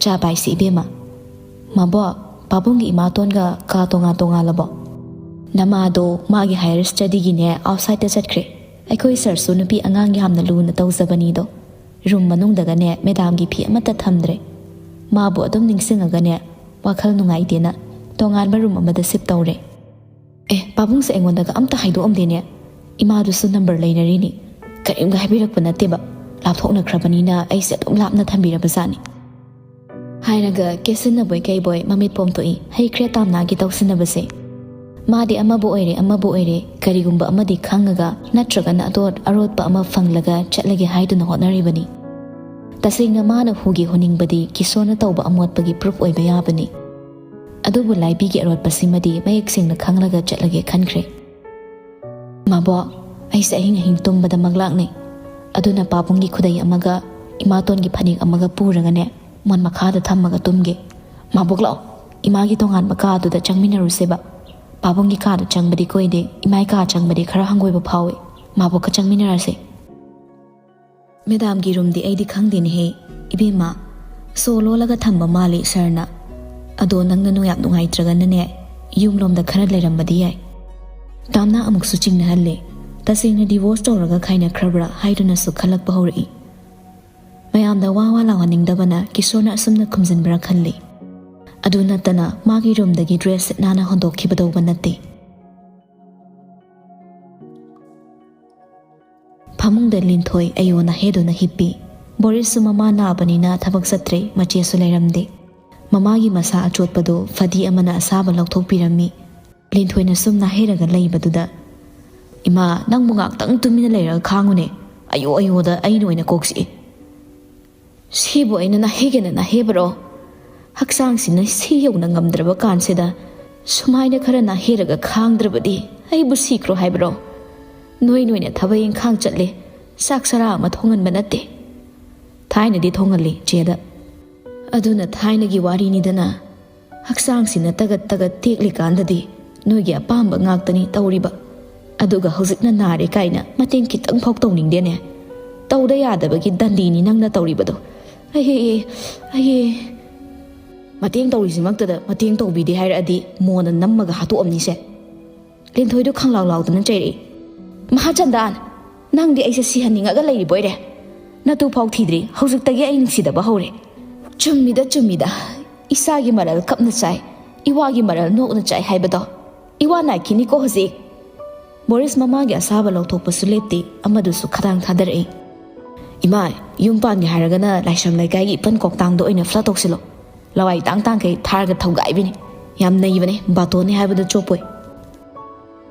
"ꯆꯥ ꯄꯥꯏꯁꯤ ꯏꯕꯦꯝꯃ꯫" "ꯃꯕꯣꯛ, ꯄꯥꯕꯨꯡꯒꯤ ꯏꯃꯥꯇꯣꯟꯒ ꯀꯥ ꯇꯣꯉꯥꯟ ꯇꯣꯉꯥꯜꯂꯕꯣ?" "ꯅꯃꯥꯗꯣ ꯃꯥꯒꯤ ꯍꯥꯌꯔ ꯁ꯭ꯇꯗꯤꯒꯤꯅꯦ ꯑꯥꯎꯠꯁꯥꯏꯗꯇ ꯆꯠꯈ꯭ꯔꯦ꯫ ꯑꯩꯈꯣꯏ ꯁꯥꯔꯁꯨ ꯅꯨꯄꯤ ꯑꯉꯥꯡ ꯌꯥꯝꯅ ꯂꯨꯅ ꯇꯧꯖꯕꯅꯤꯗꯣ꯫ ꯔꯨꯝ ꯃꯅꯨꯡꯗꯒꯅꯦ ꯃꯦꯗꯥꯝꯒꯤ ꯐꯤ ꯑꯃꯠꯇ ꯊꯝꯗ꯭ꯔꯦ꯫ ꯃꯥꯕꯨ ꯑꯗꯨꯝ ꯅꯤꯡꯁꯤꯡꯉꯒꯅꯦ ꯋꯥꯈꯜ ꯅꯨꯡꯉꯥꯏꯇꯦꯅ ꯇꯣꯉꯥꯟꯕ ꯔꯨꯝ ꯑꯃꯗ ꯁꯤꯞ ꯇꯧꯔꯦ꯫" "ꯑꯦ, ꯄꯥꯕꯨꯡꯁꯦ ꯑꯩꯉꯣꯟꯗꯒ ꯑꯝꯇ ꯍꯥꯏꯗꯣꯛꯑꯝꯗꯦꯅꯦ꯫ ꯏꯃꯥꯗꯨꯁꯨ ꯅꯝꯕꯔ ꯂꯩꯅꯔꯤꯅꯤ꯫ ꯀꯔꯤꯝꯒ ꯍꯥꯏꯕꯤꯔꯛꯄ ꯅꯠꯇꯦꯕ꯫ ꯂꯥꯞꯊꯣꯛꯅꯈ꯭ꯔꯕꯅꯤꯅ ꯑꯩꯁꯦ ꯑꯗꯨꯝ ꯂꯥꯞꯅ ꯊꯝꯕꯤꯔꯕ ꯖꯥꯠꯅꯤ꯫" ꯍꯥꯏꯔꯒ ꯀꯦꯁꯤꯟꯅꯕꯣꯏ ꯀꯩꯕꯣꯏ ꯃꯃꯤꯠ ꯄꯣꯝꯊꯣꯛꯏ꯫ ꯍꯩꯈ꯭ꯔꯦ ꯇꯥꯝꯅꯥꯒꯤ ꯇꯧꯁꯤꯟꯅꯕꯁꯦ꯫ ꯃꯥꯗꯤ ꯑꯃꯕꯨ ꯑꯣꯏꯔꯦ, ꯑꯃꯕꯨ ꯑꯣꯏꯔꯦ, ꯀꯔꯤꯒꯨꯝꯕ ꯑꯃꯗꯤ ꯈꯪꯉꯒ ꯅꯠꯇ꯭ꯔꯒꯅ ꯑꯗꯣꯠ ꯑꯔꯣꯠꯄ ꯑꯃ ꯐꯪꯂꯒ ꯆꯠꯂꯒꯦ ꯍꯥꯏꯗꯨꯅ ꯍꯣꯠꯅꯔꯤꯕꯅꯤ꯫ ꯇꯁꯦꯡꯅ ꯃꯥꯅ ꯍꯨꯒꯦ ꯍꯨꯅꯤꯡꯕꯗꯤ ꯀꯤꯁꯣꯔꯅ ꯇꯧꯕ ꯑꯃꯣꯠꯄꯒꯤ proof ꯑꯣꯏꯕ ꯌꯥꯕꯅꯤ꯫ ꯑꯗꯨꯕꯨ ꯂꯥꯏꯕꯤꯒꯤ ꯑꯔꯣꯠꯄꯁꯤꯃꯗꯤ ꯃꯌꯦꯛ ꯁꯦꯡꯅ ꯈꯪꯂꯒ ꯆꯠꯂꯒꯦ ꯈꯟꯈ꯭ꯔꯦ꯫ "ꯃꯥꯕꯣꯛ, ꯑꯩꯁꯦ ꯑꯍꯤꯡ ꯑꯍꯤꯡ ꯇꯨꯝꯕꯗ ꯃꯪꯂꯥꯛꯅꯩ꯫ ꯑꯗꯨꯅ ꯄꯥꯕꯨꯡꯒꯤ ꯈꯨꯗꯩ ꯑꯃꯒ ꯏꯃꯥꯇꯣꯟꯒꯤ ꯐꯅꯦꯛ ꯑꯃꯒ ꯄꯨꯔꯒꯅꯦ, ꯃꯣꯟ ꯃꯈꯥꯗ ꯊꯝꯃꯒ ꯇꯨꯝꯒꯦ꯫ ꯃꯥꯕꯣꯛ ꯂꯥꯛꯑꯣ, ꯏꯃꯥꯒꯤ ꯇꯣꯉꯥꯟꯕ ꯀꯥꯗꯨꯗ ꯆꯪꯃꯤꯟꯅꯔꯨꯁꯦꯕ꯫ ꯄꯥꯕꯨꯡꯒꯤ ꯀꯥꯗ ꯆꯪꯕꯗꯤ ꯀꯣꯏꯗꯦ, ꯏꯃꯥꯏ ꯀꯥ ꯆꯪꯕꯗꯤ ꯈꯔ ꯍꯪꯒꯣꯏꯕ ꯐꯥꯎꯏ꯫ ꯃꯥꯕꯣꯛꯀ ꯆꯪꯃꯤꯟꯅꯔꯁꯦ꯫" "ꯃꯦꯗꯥꯝꯒꯤ ꯔꯨꯝꯗꯤ ꯑꯩꯗꯤ ꯈꯪꯗꯦꯅꯦꯍꯦ, ꯏꯕꯦꯝꯃ꯫ ꯁꯣ ꯂꯣꯜꯂꯒ ꯊꯝꯕ ꯃꯥꯜꯂꯤ ꯁꯥꯔꯅ꯫ ꯑꯗꯣ ꯅꯪꯅ ꯅꯨꯡ ꯌꯥꯝ ꯅꯨꯡꯉꯥꯏꯇ꯭ꯔꯒꯅꯅꯦ, ꯌꯨꯝꯂꯣꯝꯗ ꯈꯔ ꯂꯩꯔꯝꯕꯗꯤ ꯌꯥꯏ꯫" ꯇꯥꯝꯅ ꯑꯃꯨꯛꯁꯨ ꯆꯤꯡꯅꯍꯜꯂꯦ꯫ ꯇꯁꯦꯡꯅ divorce ꯇꯧꯔꯒ ꯈꯥꯏꯅꯈ꯭ꯔꯕ꯭ꯔꯥ ꯍꯥꯏꯗꯨꯅꯁꯨ ꯈꯜꯂꯛꯄ ꯍꯧꯔꯛꯏ꯫ ꯃꯌꯥꯝꯗ ꯋꯥ ꯋꯥ ꯂꯥꯎꯍꯟꯅꯤꯡꯗꯕꯅ ꯀꯤꯁꯣꯔꯅ ꯑꯁꯨꯝꯅ ꯈꯨꯝꯖꯤꯟꯕ꯭ꯔꯥ ꯈꯜꯂꯤ꯫ ꯑꯗꯨ ꯅꯠꯇꯅ ꯃꯥꯒꯤ ꯔꯨꯝꯗꯒꯤ dress ꯁꯦꯠ ꯅꯥꯟꯅ ꯍꯣꯟꯗꯣꯛꯈꯤꯕꯗꯧꯕ ꯅꯠꯇꯦ꯫ ꯐꯃꯨꯡꯗ ꯂꯤꯟꯊꯣꯏ ꯑꯌꯣꯟ ꯑꯍꯦꯗꯨꯅ ꯍꯤꯞꯄꯤ꯫ ꯕꯣꯔꯤꯁꯁꯨ ꯃꯃꯥ ꯅꯥꯕꯅꯤꯅ ꯊꯕꯛ ꯆꯠꯇ꯭ꯔꯦ, ꯃꯆꯦꯁꯨ ꯂꯩꯔꯝꯗꯦ꯫ ꯃꯃꯥꯒꯤ ꯃꯁꯥ ꯑꯆꯣꯠꯄꯗꯨ ꯐꯗꯤ ꯑꯃꯅ ꯑꯁꯥꯕ ꯂꯧꯊꯣꯛꯄꯤꯔꯝꯃꯤ꯫ ꯂꯤꯟꯊꯣꯏꯅ ꯁꯨꯝ ꯅꯥꯍꯩꯔꯒ ꯂꯩꯕꯗꯨꯗ, "ꯏꯃꯥ, ꯅꯪꯕꯨ ꯉꯥꯛꯇꯪ ꯇꯨꯃꯤꯟꯅ ꯂꯩꯔꯒ ꯈꯥꯡꯉꯨꯅꯦ꯫ ꯑꯌꯣ ꯑꯌꯣꯗ ꯑꯩꯅ ꯑꯣꯏꯅ ꯀꯣꯛ ꯆꯤꯛꯏ꯫ ꯁꯤꯕꯨ ꯑꯩꯅ ꯅꯥꯍꯩꯒꯦꯅ ꯅꯥꯍꯩꯕꯔꯣ? ꯍꯛꯆꯥꯡꯁꯤꯅ ꯁꯤ ꯌꯧꯅ ꯉꯝꯗ꯭ꯔꯕ ꯀꯥꯟꯁꯤꯗ ꯁꯨꯃꯥꯏꯅ ꯈꯔ ꯅꯥꯍꯩꯔꯒ ꯈꯥꯡꯗ꯭ꯔꯕꯗꯤ ꯑꯩꯕꯨ ꯁꯤꯈ꯭ꯔꯣ ꯍꯥꯏꯕꯔꯣ? ꯅꯣꯏ ꯅꯣꯏꯅ ꯊꯕꯛ ꯏꯪꯈꯥꯡ ꯆꯠꯂꯦ, ꯆꯥꯛ ꯆꯔꯥ ꯑꯃ ꯊꯣꯡꯍꯟꯕ ꯅꯠꯇꯦ꯫ ꯊꯥꯏꯅꯗꯤ ꯊꯣꯡꯍꯜꯂꯤ ꯆꯦꯗ꯫ ꯑꯗꯨꯅ ꯊꯥꯏꯅꯒꯤ ꯋꯥꯔꯤꯅꯤꯗꯅ꯫ ꯍꯛꯆꯥꯡꯁꯤꯅ ꯇꯒꯠ ꯇꯒꯠ ꯇꯦꯛꯂꯤꯀꯥꯟꯗꯗꯤ ꯅꯣꯏꯒꯤ ꯑꯄꯥꯝꯕ ꯉꯥꯛꯇꯅꯤ ꯇꯧꯔꯤꯕ꯫ ꯑꯗꯨꯒ ꯍꯧꯖꯤꯛꯅ ꯅꯥꯔꯦ ꯀꯥꯏꯅ ꯃꯇꯦꯡ ꯈꯤꯇꯪ ꯐꯥꯎ ꯇꯧꯅꯤꯡꯗꯦꯅꯦ꯫ ꯇꯧꯗ ꯌꯥꯗꯕꯒꯤ ꯗꯟꯗꯤꯅꯤ ꯅꯪꯅ ꯇꯧꯔꯤꯕꯗꯣ꯫ ꯑꯩ, ꯑꯩ, ꯃꯇꯦꯡ ꯇꯧꯔꯤꯁꯤꯃꯛꯇꯗ ꯃꯇꯦꯡ ꯇꯧꯕꯤꯗꯦ ꯍꯥꯏꯔꯛꯑꯗꯤ ꯃꯣꯟꯅ ꯅꯝꯃꯒ ꯍꯥꯠꯇꯣꯛꯑꯝꯅꯤꯁꯦ꯫" ꯂꯤꯟꯊꯣꯏꯗꯨ ꯈꯪꯂꯥꯎ ꯂꯥꯎꯗꯨꯅ ꯆꯩꯔꯛꯏ꯫ "ꯃꯍꯥꯆꯟꯗꯥꯟ, ꯅꯪꯗꯤ ꯑꯩꯁꯦ ꯁꯤꯍꯟꯅꯤꯡꯉꯒ ꯂꯩꯔꯤꯕꯣꯏꯔꯦ꯫ ꯅꯇꯨ ꯐꯥꯎ ꯊꯤꯗ꯭ꯔꯤ, ꯍꯧꯖꯤꯛꯇꯒꯤ ꯑꯩ ꯅꯨꯡꯁꯤꯗꯕ ꯍꯧꯔꯦ꯫" "ꯆꯨꯝꯃꯤꯗ, ꯆꯨꯝꯃꯤꯗ꯫ ꯏꯆꯥꯒꯤ ꯃꯔꯜ ꯀꯞꯅ ꯆꯥꯏ, ꯏꯋꯥꯒꯤ ꯃꯔꯜ ꯅꯣꯛꯅ ꯆꯥꯏ ꯍꯥꯏꯕꯗꯣ꯫ ꯏꯋꯥ ꯅꯥꯏꯈꯤꯅꯤꯀꯣ ꯍꯧꯖꯤꯛ꯫" ꯕꯣꯔꯤꯁ ꯃꯃꯥꯒꯤ ꯑꯁꯥꯕ ꯂꯧꯊꯣꯛꯄꯁꯨ ꯂꯦꯞꯇꯦ, ꯑꯃꯗꯨꯁꯨ ꯈꯗꯥꯡ ꯊꯥꯗꯔꯛꯏ꯫ "ꯏꯃꯥ, ꯌꯨꯝ ꯄꯥꯟꯒꯦ ꯍꯥꯏꯔꯒꯅ ꯂꯥꯏꯁ꯭ꯔꯝ ꯂꯩꯀꯥꯏꯒꯤ ꯏꯄꯟ ꯀꯣꯛꯇꯥꯡꯗ ꯑꯣꯏꯅ flirt ꯇꯧꯁꯤꯜꯂꯣ꯫ ꯂꯋꯥꯏ ꯇꯥꯡ ꯇꯥꯡꯈꯩ ꯊꯥꯔꯒ ꯊꯧꯒꯥꯏꯕꯤꯅꯤ꯫ ꯌꯥꯝ ꯅꯩꯕꯅꯦ, ꯕꯥꯇꯣꯟꯅꯤ ꯍꯥꯏꯕꯗ ꯆꯣꯞꯄꯣꯏ꯫"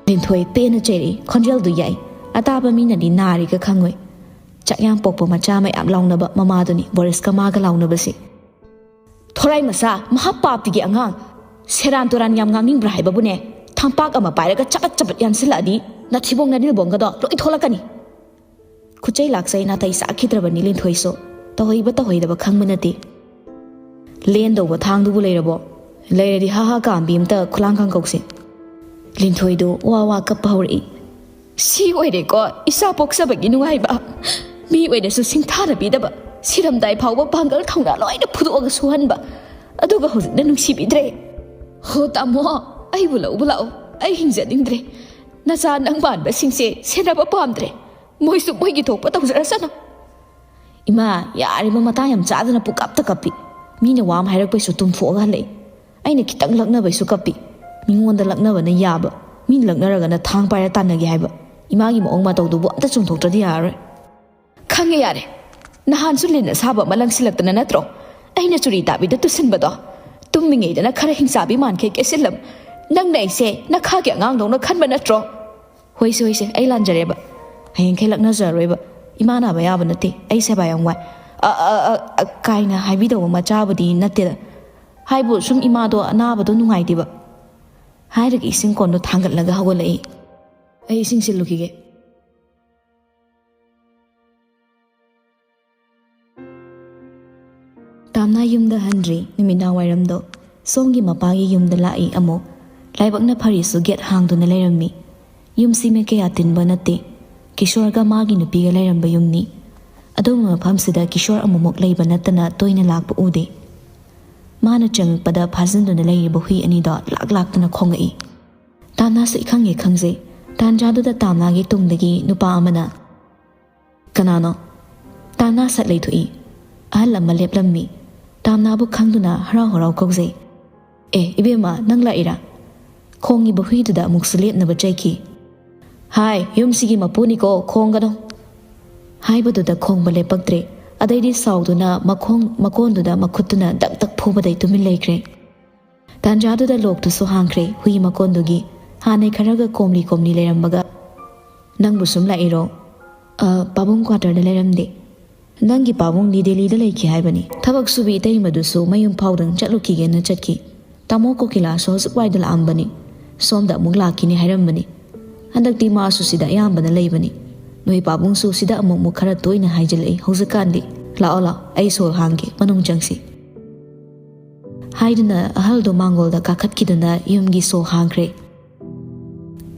ꯂꯤꯟꯊꯣꯏ ꯄꯦꯟꯅ ꯆꯩꯔꯛꯏ, ꯈꯣꯟꯖꯦꯜꯗꯨ ꯌꯥꯏ꯫ ꯑꯇꯥꯕ ꯃꯤꯅꯗꯤ ꯅꯥꯔꯤꯒ ꯈꯪꯉꯣꯏ꯫ ꯆꯥꯛ ꯌꯥꯝ ꯄꯣꯛꯄ ꯃꯆꯥ ꯃꯌꯥꯝ ꯂꯥꯎꯅꯕ ꯃꯃꯥꯗꯨꯅꯤ ꯕꯣꯔꯤꯁꯀ ꯃꯥꯒ ꯂꯥꯎꯅꯕꯁꯤ꯫ "ꯊꯣꯔꯥꯏ ꯃꯆꯥ, ꯃꯍꯥ ꯄꯥꯞꯇꯤꯒꯤ ꯑꯉꯥꯡ, ꯁꯦꯔꯥꯟ ꯇꯨꯔꯥꯟ ꯌꯥꯝ ꯉꯥꯡꯅꯤꯡꯕ꯭ꯔꯥ ꯍꯥꯏꯕꯕꯨꯅꯦ? ꯊꯥꯡꯄꯥꯛ ꯑꯃ ꯄꯥꯏꯔꯒ ꯆꯕꯠ ꯆꯕꯠ ꯌꯥꯟꯁꯤꯜꯂꯛꯑꯗꯤ ꯅꯊꯤꯕꯣꯡ ꯅꯅꯤꯜꯕꯣꯡꯒꯗꯣ ꯂꯣꯏ ꯊꯣꯛꯂꯛꯀꯅꯤ꯫ ꯈꯨꯠꯆꯩ ꯂꯥꯛꯆꯩ ꯅꯥꯇꯩ ꯆꯥꯈꯤꯗ꯭ꯔꯕꯅꯤ ꯂꯤꯟꯊꯣꯏꯁꯨ꯫ ꯇꯧꯍꯩꯕ ꯇꯧꯍꯩꯗꯕ ꯈꯪꯕ ꯅꯠꯇꯦ꯫ ꯂꯦꯟꯗꯧꯕ ꯊꯥꯡꯗꯨꯕꯨ ꯂꯩꯔꯕꯣ? ꯂꯩꯔꯗꯤ ꯍꯥ ꯍꯥ ꯀꯥꯝꯕꯤ ꯑꯝꯇ ꯈꯨꯂꯥꯡ ꯈꯪꯀꯧꯁꯦ꯫" ꯂꯤꯟꯊꯣꯏꯗꯨ ꯋꯥ ꯋꯥ ꯀꯞꯄ ꯍꯧꯔꯛꯏ꯫ "ꯁꯤ ꯑꯣꯏꯔꯦꯀꯣ ꯏꯆꯥ ꯄꯣꯛꯆꯕꯒꯤ ꯅꯨꯡꯉꯥꯏꯕ꯫ ꯃꯤ ꯑꯣꯏꯅꯁꯨ ꯁꯤꯡꯊꯥꯅꯕꯤꯗꯕ, ꯁꯤꯔꯝꯗꯥꯏ ꯐꯥꯎꯕ ꯄꯥꯡꯒꯜ ꯊꯧꯅꯥ ꯂꯣꯏꯅ ꯐꯨꯗꯣꯛꯑꯒ ꯁꯨꯍꯟꯕ꯫ ꯑꯗꯨꯒ ꯍꯧꯖꯤꯛꯅ ꯅꯨꯡꯁꯤꯕꯤꯗ꯭ꯔꯦ꯫ ꯍꯣ ꯇꯥꯃꯣ, ꯑꯩꯕꯨ ꯂꯧꯕ ꯂꯥꯛꯑꯣ꯫ ꯑꯩ ꯍꯤꯡꯖꯅꯤꯡꯗ꯭ꯔꯦ꯫ ꯅꯆꯥ ꯅꯪ ꯃꯥꯟꯕꯁꯤꯡꯁꯦ ꯁꯦꯟꯅꯕ ꯄꯥꯝꯗ꯭ꯔꯦ꯫ ꯃꯣꯏꯁꯨ ꯃꯣꯏꯒꯤ ꯊꯣꯛꯄ ꯇꯧꯖꯔꯁꯅꯨ꯫" ꯏꯃꯥ, ꯌꯥꯔꯤꯕ ꯃꯇꯥꯡ ꯌꯥꯝ ꯆꯥꯗꯅ ꯄꯨꯀꯞꯇ ꯀꯞꯄꯤ꯫ ꯃꯤꯅ ꯋꯥ ꯑꯃ ꯍꯥꯏꯔꯛꯄꯩꯁꯨ ꯇꯨꯝꯊꯣꯛꯑꯒ ꯍꯜꯂꯛꯏ꯫ ꯑꯩꯅ ꯈꯤꯇꯪ ꯂꯛꯅꯕꯩꯁꯨ ꯀꯞꯄꯤ꯫ ꯃꯤꯉꯣꯟꯗ ꯂꯛꯅꯕꯅ ꯌꯥꯕ, ꯃꯤꯅ ꯂꯛꯅꯔꯒꯅ ꯊꯥꯡ ꯄꯥꯏꯔ ꯇꯥꯟꯅꯒꯦ ꯍꯥꯏꯕ꯫ ꯏꯃꯥꯒꯤ ꯃꯑꯣꯡ ꯃꯇꯧꯗꯨꯕꯨ ꯑꯝꯇ ꯆꯨꯝꯊꯣꯛꯇ꯭ꯔꯗꯤ ꯌꯥꯔꯔꯣꯏ꯫ "ꯈꯪꯉꯦ ꯌꯥꯔꯦ, ꯅꯍꯥꯟꯁꯨ ꯂꯤꯟ ꯑꯁꯥꯕ ꯑꯃ ꯂꯪꯁꯤꯜꯂꯛꯇꯅ ꯅꯠꯇ꯭ꯔꯣ ꯑꯩꯅ ꯆꯨꯔꯤ ꯇꯥꯕꯤꯗ ꯇꯨꯁꯤꯟꯕꯗꯣ? ꯇꯨꯝꯃꯤꯉꯩꯗꯅ ꯈꯔ ꯍꯤꯡꯆꯥꯕꯤ ꯃꯥꯟꯈꯩ ꯀꯦꯁꯤꯜꯂꯝ꯫ ꯅꯪꯅ ꯑꯩꯁꯦ ꯅꯈꯥꯒꯤ ꯑꯉꯥꯡꯗꯧꯅ ꯈꯟꯕ ꯅꯠꯇ꯭ꯔꯣ?" "ꯍꯣꯏꯁꯦ, ꯍꯣꯏꯁꯦ, ꯑꯩ ꯂꯥꯟꯖꯔꯦꯕ꯫ ꯍꯌꯦꯡꯈꯩ ꯂꯛꯅꯖꯔꯔꯣꯏꯕ꯫ ꯏꯃꯥ ꯅꯥꯕ ꯌꯥꯕ ꯅꯠꯇꯦ, ꯑꯩ ꯁꯦꯕꯥ ꯌꯥꯝ ꯋꯥꯏ꯫ ꯑ, ꯑ, ꯑ, ꯑ, ꯀꯥꯏꯅ ꯍꯥꯏꯕꯤꯗꯧꯕ ꯃꯆꯥꯕꯨꯗꯤ ꯅꯠꯇꯦꯗ꯫ ꯍꯥꯏꯕꯨ ꯁꯨꯝ ꯏꯃꯥꯗꯣ ꯑꯅꯥꯕꯗꯣ ꯅꯨꯡꯉꯥꯏꯇꯦꯕ꯫" ꯍꯥꯏꯔꯒ ꯏꯁꯤꯡ ꯀꯣꯟꯗꯣ ꯊꯥꯡꯒꯠꯂꯒ ꯍꯧꯒꯠꯂꯛꯏ꯫ "ꯑꯩ ꯏꯁꯤꯡ ꯁꯤꯜꯂꯨꯈꯤꯒꯦ꯫" ꯇꯥꯝꯅꯥ ꯌꯨꯝꯗ ꯍꯟꯗ꯭ꯔꯤ꯫ ꯅꯨꯃꯤꯗꯥꯡ ꯋꯥꯏꯔꯝꯗꯣ ꯁꯣꯝꯒꯤ ꯃꯄꯥꯒꯤ ꯌꯨꯝꯗ ꯂꯥꯛꯏ ꯑꯃꯨꯛ꯫ ꯂꯥꯏꯕꯛꯅ ꯐꯔꯤꯁꯨ ꯒꯦꯠ ꯍꯥꯡꯗꯨꯅ ꯂꯩꯔꯝꯃꯤ꯫ ꯌꯨꯝꯁꯤ ꯃꯤ ꯀꯌꯥ ꯇꯤꯟꯕ ꯅꯠꯇꯦ꯫ ꯀꯤꯁꯣꯔꯒ ꯃꯥꯒꯤ ꯅꯨꯄꯤꯒ ꯂꯩꯔꯝꯕ ꯌꯨꯝꯅꯤ꯫ ꯑꯗꯨꯒꯨꯝꯕ ꯃꯐꯝꯁꯤꯗ ꯀꯤꯁꯣꯔ ꯑꯃꯨꯛꯃꯨꯛ ꯂꯩꯕ ꯅꯠꯇꯅ ꯇꯣꯏꯅ ꯂꯥꯛꯄ ꯎꯗꯦ꯫ ꯃꯥꯅ ꯆꯪꯉꯛꯄꯗ ꯐꯥꯖꯤꯟꯗꯨꯅ ꯂꯩꯔꯤꯕ ꯍꯨꯏ ꯑꯅꯤꯗꯣ ꯂꯥꯛ ꯂꯥꯛꯇꯨꯅ ꯈꯣꯡꯉꯛꯏ꯫ ꯇꯥꯝꯅꯥꯁꯨ ꯏꯈꯪ ꯍꯦꯛ ꯈꯪꯖꯩ꯫ ꯇꯥꯟꯖꯥꯗꯨꯗ ꯇꯥꯝꯅꯥꯒꯤ ꯇꯨꯡꯗꯒꯤ ꯅꯨꯄꯥ ꯑꯃꯅ, "ꯀꯅꯥꯅꯣ?" ꯇꯥꯝꯅꯥ ꯁꯠ ꯂꯩꯊꯣꯛꯏ꯫ ꯑꯍꯜ ꯑꯃ ꯂꯦꯞꯂꯝꯃꯤ꯫ ꯇꯥꯝꯅꯥꯕꯨ ꯈꯪꯗꯨꯅ ꯍꯔꯥꯎ ꯍꯔꯥꯎ ꯀꯧꯖꯩ꯫ "ꯑꯦ, ꯏꯕꯦꯝꯃ, ꯅꯪ ꯂꯥꯛꯏꯔꯥ?" ꯈꯣꯡꯉꯤꯕ ꯍꯨꯏꯗꯨꯗ ꯑꯃꯨꯛꯁꯨ ꯂꯦꯞꯅꯕ ꯆꯩꯈꯤ꯫ "ꯍꯥꯏ, ꯌꯨꯝꯁꯤꯒꯤ ꯃꯄꯨꯅꯤꯀꯣ, ꯈꯣꯡꯒꯅꯨ!" ꯍꯥꯏꯕꯗꯨꯗ ꯈꯣꯡꯕ ꯂꯦꯞꯄꯛꯇ꯭ꯔꯦ꯫ ꯑꯗꯩꯗꯤ ꯁꯥꯎꯗꯨꯅ ꯃꯈꯣꯡ ꯃꯀꯣꯟꯗꯨꯗ ꯃꯈꯨꯠꯇꯨꯅ ꯗꯛ ꯗꯛ ꯐꯨꯕꯗꯩ ꯇꯨꯃꯤꯟ ꯂꯩꯈ꯭ꯔꯦ꯫ ꯇꯥꯟꯖꯥꯗꯨꯗ ꯂꯣꯛꯇꯨꯁꯨ ꯍꯥꯡꯈ꯭ꯔꯦ ꯍꯨꯏ ꯃꯀꯣꯟꯗꯨꯒꯤ꯫ ꯍꯥꯟꯅꯩ ꯈꯔꯒ ꯀꯣꯝꯂꯤ ꯀꯣꯝꯂꯤ ꯂꯩꯔꯝꯕꯒ, "ꯅꯪꯕꯨ ꯁꯨꯝ ꯂꯥꯛꯏꯔꯣ?" "ꯑ, ꯄꯥꯕꯨꯡ ꯀ꯭ꯋꯥꯇꯔꯗ ꯂꯩꯔꯝꯗꯦ꯫ ꯅꯪꯒꯤ ꯄꯥꯕꯨꯡꯗꯤ ꯗꯦꯜꯂꯤꯗ ꯂꯩꯈꯤ ꯍꯥꯏꯕꯅꯤ꯫ ꯊꯕꯛ ꯁꯨꯕꯤ ꯏꯇꯩꯃꯗꯨꯁꯨ ꯃꯌꯨꯝ ꯐꯥꯎꯗꯪ ꯆꯠꯂꯨꯈꯤꯒꯦꯅ ꯆꯠꯈꯤ꯫ ꯇꯥꯃꯣ ꯀꯣꯀꯤꯂꯥꯁꯨ ꯍꯧꯖꯤꯛ ꯋꯥꯏꯗ ꯂꯥꯛꯑꯝꯕꯅꯤ꯫ ꯁꯣꯝꯗ ꯑꯃꯨꯛ ꯂꯥꯛꯈꯤꯅꯤ ꯍꯥꯏꯔꯝꯕꯅꯤ꯫ ꯍꯟꯗꯛꯇꯤ ꯃꯥꯁꯨ ꯁꯤꯗ ꯑꯌꯥꯝꯕꯅ ꯂꯩꯕꯅꯤ꯫ ꯅꯣꯏ ꯄꯥꯕꯨꯡꯁꯨ ꯁꯤꯗ ꯑꯃꯨꯛ ꯑꯃꯨꯛ ꯈꯔ ꯇꯣꯏꯅ ꯍꯥꯏꯖꯤꯜꯂꯛꯏ ꯍꯧꯖꯤꯛꯀꯥꯟꯗꯤ꯫ ꯂꯥꯛꯑꯣ, ꯂꯥꯛꯑꯣ, ꯑꯩ ꯁꯣ ꯍꯥꯡꯒꯦ, ꯃꯅꯨꯡ ꯆꯪꯁꯤ," ꯍꯥꯏꯗꯨꯅ ꯑꯍꯜꯗꯣ ꯃꯥꯡꯒꯣꯜꯗ ꯀꯥꯈꯠꯈꯤꯗꯨꯅ ꯌꯨꯝꯒꯤ ꯁꯣ ꯍꯥꯡꯈ꯭ꯔꯦ꯫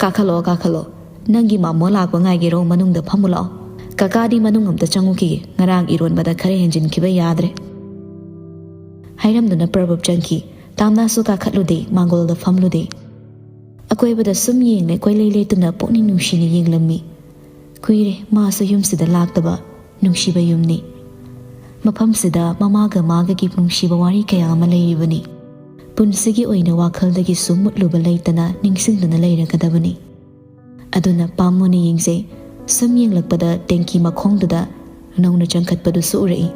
"ꯀꯥꯈꯠꯂꯛꯑꯣ, ꯀꯥꯈꯠꯂꯛꯑꯣ꯫ ꯅꯪꯒꯤ ꯃꯥꯃꯣ ꯂꯥꯛꯄ ꯉꯥꯏꯒꯦꯔꯣ? ꯃꯅꯨꯡꯗ ꯐꯝꯃꯨ ꯂꯥꯛꯑꯣ꯫ ꯀꯀꯥꯗꯤ ꯃꯅꯨꯡ ꯑꯝꯇ ꯆꯪꯉꯨꯈꯤꯒꯦ꯫ ꯉꯔꯥꯡ ꯏꯔꯣꯟꯕꯗ ꯈꯔ ꯍꯦꯟꯖꯤꯟꯈꯤꯕ ꯌꯥꯗ꯭ꯔꯦ," ꯍꯥꯏꯔꯝꯗꯨꯅ ꯄ꯭ꯔꯕꯨꯞ ꯆꯪꯈꯤ꯫ ꯇꯥꯝꯅꯥꯁꯨ ꯀꯥꯈꯠꯂꯨꯗꯦ, ꯃꯥꯡꯒꯣꯜꯗ ꯐꯝꯂꯨꯗꯦ꯫ ꯑꯀꯣꯏꯕꯗ ꯁꯨꯝ ꯌꯦꯡꯂꯦ, ꯀꯣꯏꯂꯩ ꯂꯩꯇꯨꯅ ꯄꯨꯛꯅꯤꯡ ꯅꯨꯡꯁꯤꯅ ꯌꯦꯡꯂꯝꯃꯤ꯫ ꯀꯨꯏꯔꯦ ꯃꯥꯁꯨ ꯌꯨꯝꯁꯤꯗ ꯂꯥꯛꯇꯕ꯫ ꯅꯨꯡꯁꯤꯕ ꯌꯨꯝꯅꯤ꯫ ꯃꯐꯝꯁꯤꯗ ꯃꯃꯥꯒ ꯃꯥꯒꯒꯤ ꯅꯨꯡꯁꯤꯕ ꯋꯥꯔꯤ ꯀꯌꯥ ꯑꯃ ꯂꯩꯔꯤꯕꯅꯤ꯫ ꯄꯨꯟꯁꯤꯒꯤ ꯑꯣꯏꯅ ꯋꯥꯈꯜꯗꯒꯤ ꯁꯨꯝ ꯃꯨꯠꯂꯨꯕ ꯂꯩꯇꯅ ꯅꯤꯡꯁꯤꯡꯗꯨꯅ ꯂꯩꯔꯒꯗꯕꯅꯤ꯫ ꯑꯗꯨꯅ ꯄꯥꯝꯃꯨꯅ ꯌꯦꯡꯖꯩ꯫ ꯁꯨꯝ ꯌꯦꯡꯂꯛꯄꯗ ꯇꯦꯡꯀꯤ ꯃꯈꯣꯡꯗꯨꯗ ꯅꯧꯅ ꯆꯪꯈꯠꯄꯗꯨꯁꯨ ꯎꯔꯛꯏ꯫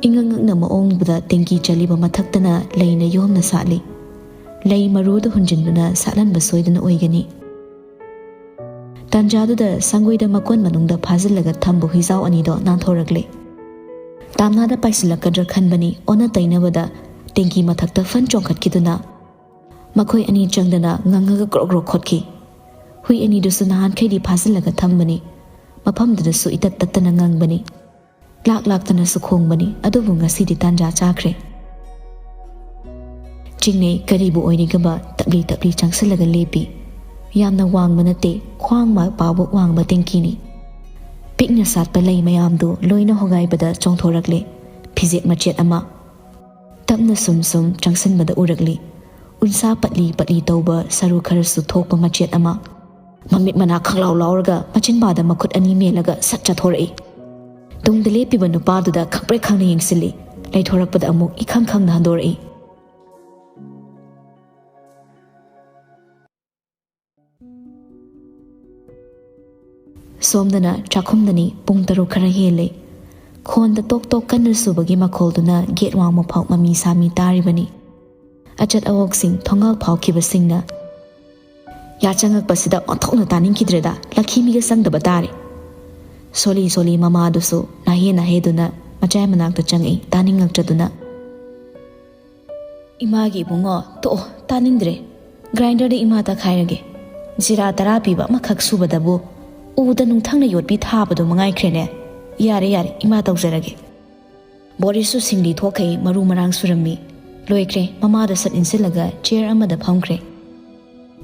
ꯏꯉꯛ ꯉꯛꯅ ꯃꯑꯣꯡꯗꯨꯗ ꯇꯦꯡꯀꯤ ꯆꯠꯂꯤꯕ ꯃꯊꯛꯇꯅ ꯂꯩꯅ ꯌꯣꯝꯅ ꯁꯥꯠꯂꯤ꯫ ꯂꯩ ꯃꯔꯨꯗꯨ ꯍꯨꯟꯖꯤꯟꯗꯨꯅ ꯁꯥꯠꯍꯟꯕ ꯁꯣꯏꯗꯅ ꯑꯣꯏꯒꯅꯤ꯫ ꯇꯥꯟꯖꯥꯗꯨꯗ ꯁꯪꯒꯣꯏꯗ ꯃꯀꯣꯟ ꯃꯅꯨꯡꯗ ꯐꯥꯖꯤꯜꯂꯒ ꯊꯝꯕ ꯍꯨꯏꯖꯥꯎ ꯑꯅꯤꯗꯣ ꯅꯥꯟꯊꯣꯔꯛꯂꯦ꯫ ꯇꯥꯝꯅꯥꯗ ꯄꯥꯏꯁꯤꯜꯂꯛꯀꯗ꯭ꯔꯥ ꯈꯟꯕꯅꯤ, ꯑꯣꯟꯅ ꯇꯩꯅꯕꯗ ꯇꯦꯡꯀꯤ ꯃꯊꯛꯇ ꯐꯟ ꯆꯣꯡꯈꯠꯈꯤꯗꯨꯅ ꯃꯈꯣꯏ ꯑꯅꯤ ꯆꯪꯗꯅ ꯉꯪꯉꯒ ꯀ꯭ꯔꯣꯛ ꯀ꯭ꯔꯣꯛ ꯈꯣꯠꯈꯤ꯫ ꯍꯨꯏ ꯑꯅꯤꯗꯨꯁꯨ ꯅꯍꯥꯟꯈꯩꯗꯤ ꯐꯥꯖꯤꯜꯂꯒ ꯊꯝꯕꯅꯤ꯫ ꯃꯐꯝꯗꯨꯗꯁꯨ ꯏꯇꯠ ꯇꯠꯇꯅ ꯉꯪꯕꯅꯤ꯫ ꯂꯥꯛ ꯂꯥꯛꯇꯅꯁꯨ ꯈꯣꯡꯕꯅꯤ, ꯑꯗꯨꯕꯨ ꯉꯁꯤꯗꯤ ꯇꯥꯟꯖꯥ ꯆꯥꯈ꯭ꯔꯦ꯫ ꯆꯤꯡꯅꯩ, ꯀꯔꯤꯕꯨ ꯑꯣꯏꯔꯤꯒꯕ? ꯇꯞꯂꯤ ꯇꯞꯂꯤ ꯆꯪꯁꯤꯜꯂꯒ ꯂꯦꯞꯄꯤ꯫ ꯌꯥꯝꯅ ꯋꯥꯡꯕ ꯅꯠꯇꯦ, ꯈ꯭ꯋꯥꯡ ꯃ-, ꯄꯥꯎꯕ ꯋꯥꯡꯕ ꯇꯦꯡꯀꯤꯅꯤ꯫ ꯄꯤꯛꯅ ꯁꯥꯠꯄ ꯂꯩ ꯃꯌꯥꯝꯗꯨ ꯂꯣꯏꯅ ꯍꯣꯒꯥꯏꯕꯗ ꯆꯣꯡꯊꯣꯔꯛꯂꯦ ꯐꯤꯖꯦꯠ ꯃꯆꯦꯠ ꯑꯃ꯫ ꯇꯞꯅ ꯁꯨꯝ ꯁꯨꯝ ꯆꯪꯁꯤꯟꯕꯗ ꯎꯔꯛꯂꯤ꯫ ꯎꯟꯁꯥ ꯄꯠꯂꯤ ꯄꯠꯂꯤ ꯇꯧꯕ ꯁꯔꯨ ꯈꯔꯁꯨ ꯊꯣꯛꯄ ꯃꯆꯦꯠ ꯑꯃ꯫ ꯃꯃꯤꯠ ꯃꯅꯥ ꯈꯪꯂꯥꯎ ꯂꯥꯎꯔꯒ ꯃꯆꯤꯟꯕꯥꯗ ꯃꯈꯨꯠ ꯑꯅꯤ ꯃꯦꯜꯂꯒ ꯁꯠ ꯆꯠꯊꯣꯔꯛꯏ꯫ ꯇꯨꯡꯗ ꯂꯦꯞꯄꯤꯕ ꯅꯨꯄꯥꯗꯨꯗ ꯈꯪꯄ꯭ꯔꯦꯛ ꯈꯪꯅ ꯌꯦꯡꯁꯤꯜꯂꯤ꯫ ꯂꯩꯊꯣꯔꯛꯄꯗ ꯑꯃꯨꯛ ꯏꯈꯪ ꯈꯪꯅ ꯍꯟꯗꯣꯔꯛꯏ꯫ ꯁꯣꯝꯗꯅ ꯆꯥꯛꯈꯨꯝꯗꯅꯤ, ꯄꯨꯡ ꯇꯔꯨꯛ ꯈꯔ ꯍꯦꯜꯂꯦ꯫ ꯈꯣꯟꯗ ꯇꯣꯛ ꯇꯣꯛ ꯀꯟꯅ ꯁꯨꯕꯒꯤ ꯃꯈꯣꯜꯗꯨꯅ ꯒꯦꯠ ꯋꯥꯡꯃ ꯐꯥꯎ ꯃꯃꯤ ꯁꯥꯃꯤ ꯇꯥꯔꯤꯕꯅꯤ꯫ ꯑꯆꯠ ꯑꯋꯣꯛꯁꯤꯡ ꯊꯣꯡꯒꯥꯜ ꯐꯥꯎꯈꯤꯕꯁꯤꯡꯅ ꯌꯥ ꯆꯪꯉꯛꯄꯁꯤꯗ ꯑꯣꯟꯊꯣꯛꯅ ꯇꯥꯅꯤꯡꯈꯤꯗ꯭ꯔꯦꯗ, ꯂꯛꯈꯤꯃꯤꯒ ꯆꯪꯗꯕ ꯇꯥꯔꯦ꯫ ꯁꯣꯂꯤ ꯁꯣꯂꯤ ꯃꯃꯥꯗꯨꯁꯨ ꯅꯥꯍꯦ ꯅꯥꯍꯦꯗꯨꯅ ꯃꯆꯥꯏ ꯃꯅꯥꯛꯇ ꯆꯪꯉꯛꯏ, ꯇꯥꯅꯤꯡꯉꯛꯇ꯭ꯔꯗꯨꯅ꯫ "ꯏꯃꯥꯒꯤ ꯏꯕꯨꯡꯉꯣ, ꯇꯣꯛꯑꯣ, ꯇꯥꯅꯤꯡꯗ꯭ꯔꯦ꯫ ꯒ꯭ꯔꯥꯏꯟꯗꯔꯗ ꯏꯃꯥ ꯇꯛꯈꯥꯏꯔꯒꯦ꯫ ꯖꯤꯔꯥ ꯇꯔꯥ ꯄꯤꯕ ꯑꯃꯈꯛ ꯁꯨꯕꯗꯕꯨ ꯎꯗ ꯅꯨꯡꯊꯪꯅ ꯌꯣꯠꯄꯤ ꯊꯥꯕꯗꯣ ꯃꯉꯥꯏꯈ꯭ꯔꯦꯅꯦ꯫ ꯌꯥꯔꯦ, ꯌꯥꯔꯦ, ꯏꯃꯥ ꯇꯧꯖꯔꯒꯦ꯫" ꯕꯣꯔꯤꯁꯁꯨ ꯁꯤꯡꯂꯤ ꯊꯣꯛꯈꯩ ꯃꯔꯨ ꯃꯔꯥꯡ ꯁꯨꯔꯝꯃꯤ꯫ ꯂꯣꯏꯈ꯭ꯔꯦ, ꯃꯃꯥꯗ ꯁꯠ ꯏꯟꯁꯤꯜꯂꯒ ꯆꯤꯌꯔ ꯑꯃꯗ ꯐꯝꯈ꯭ꯔꯦ꯫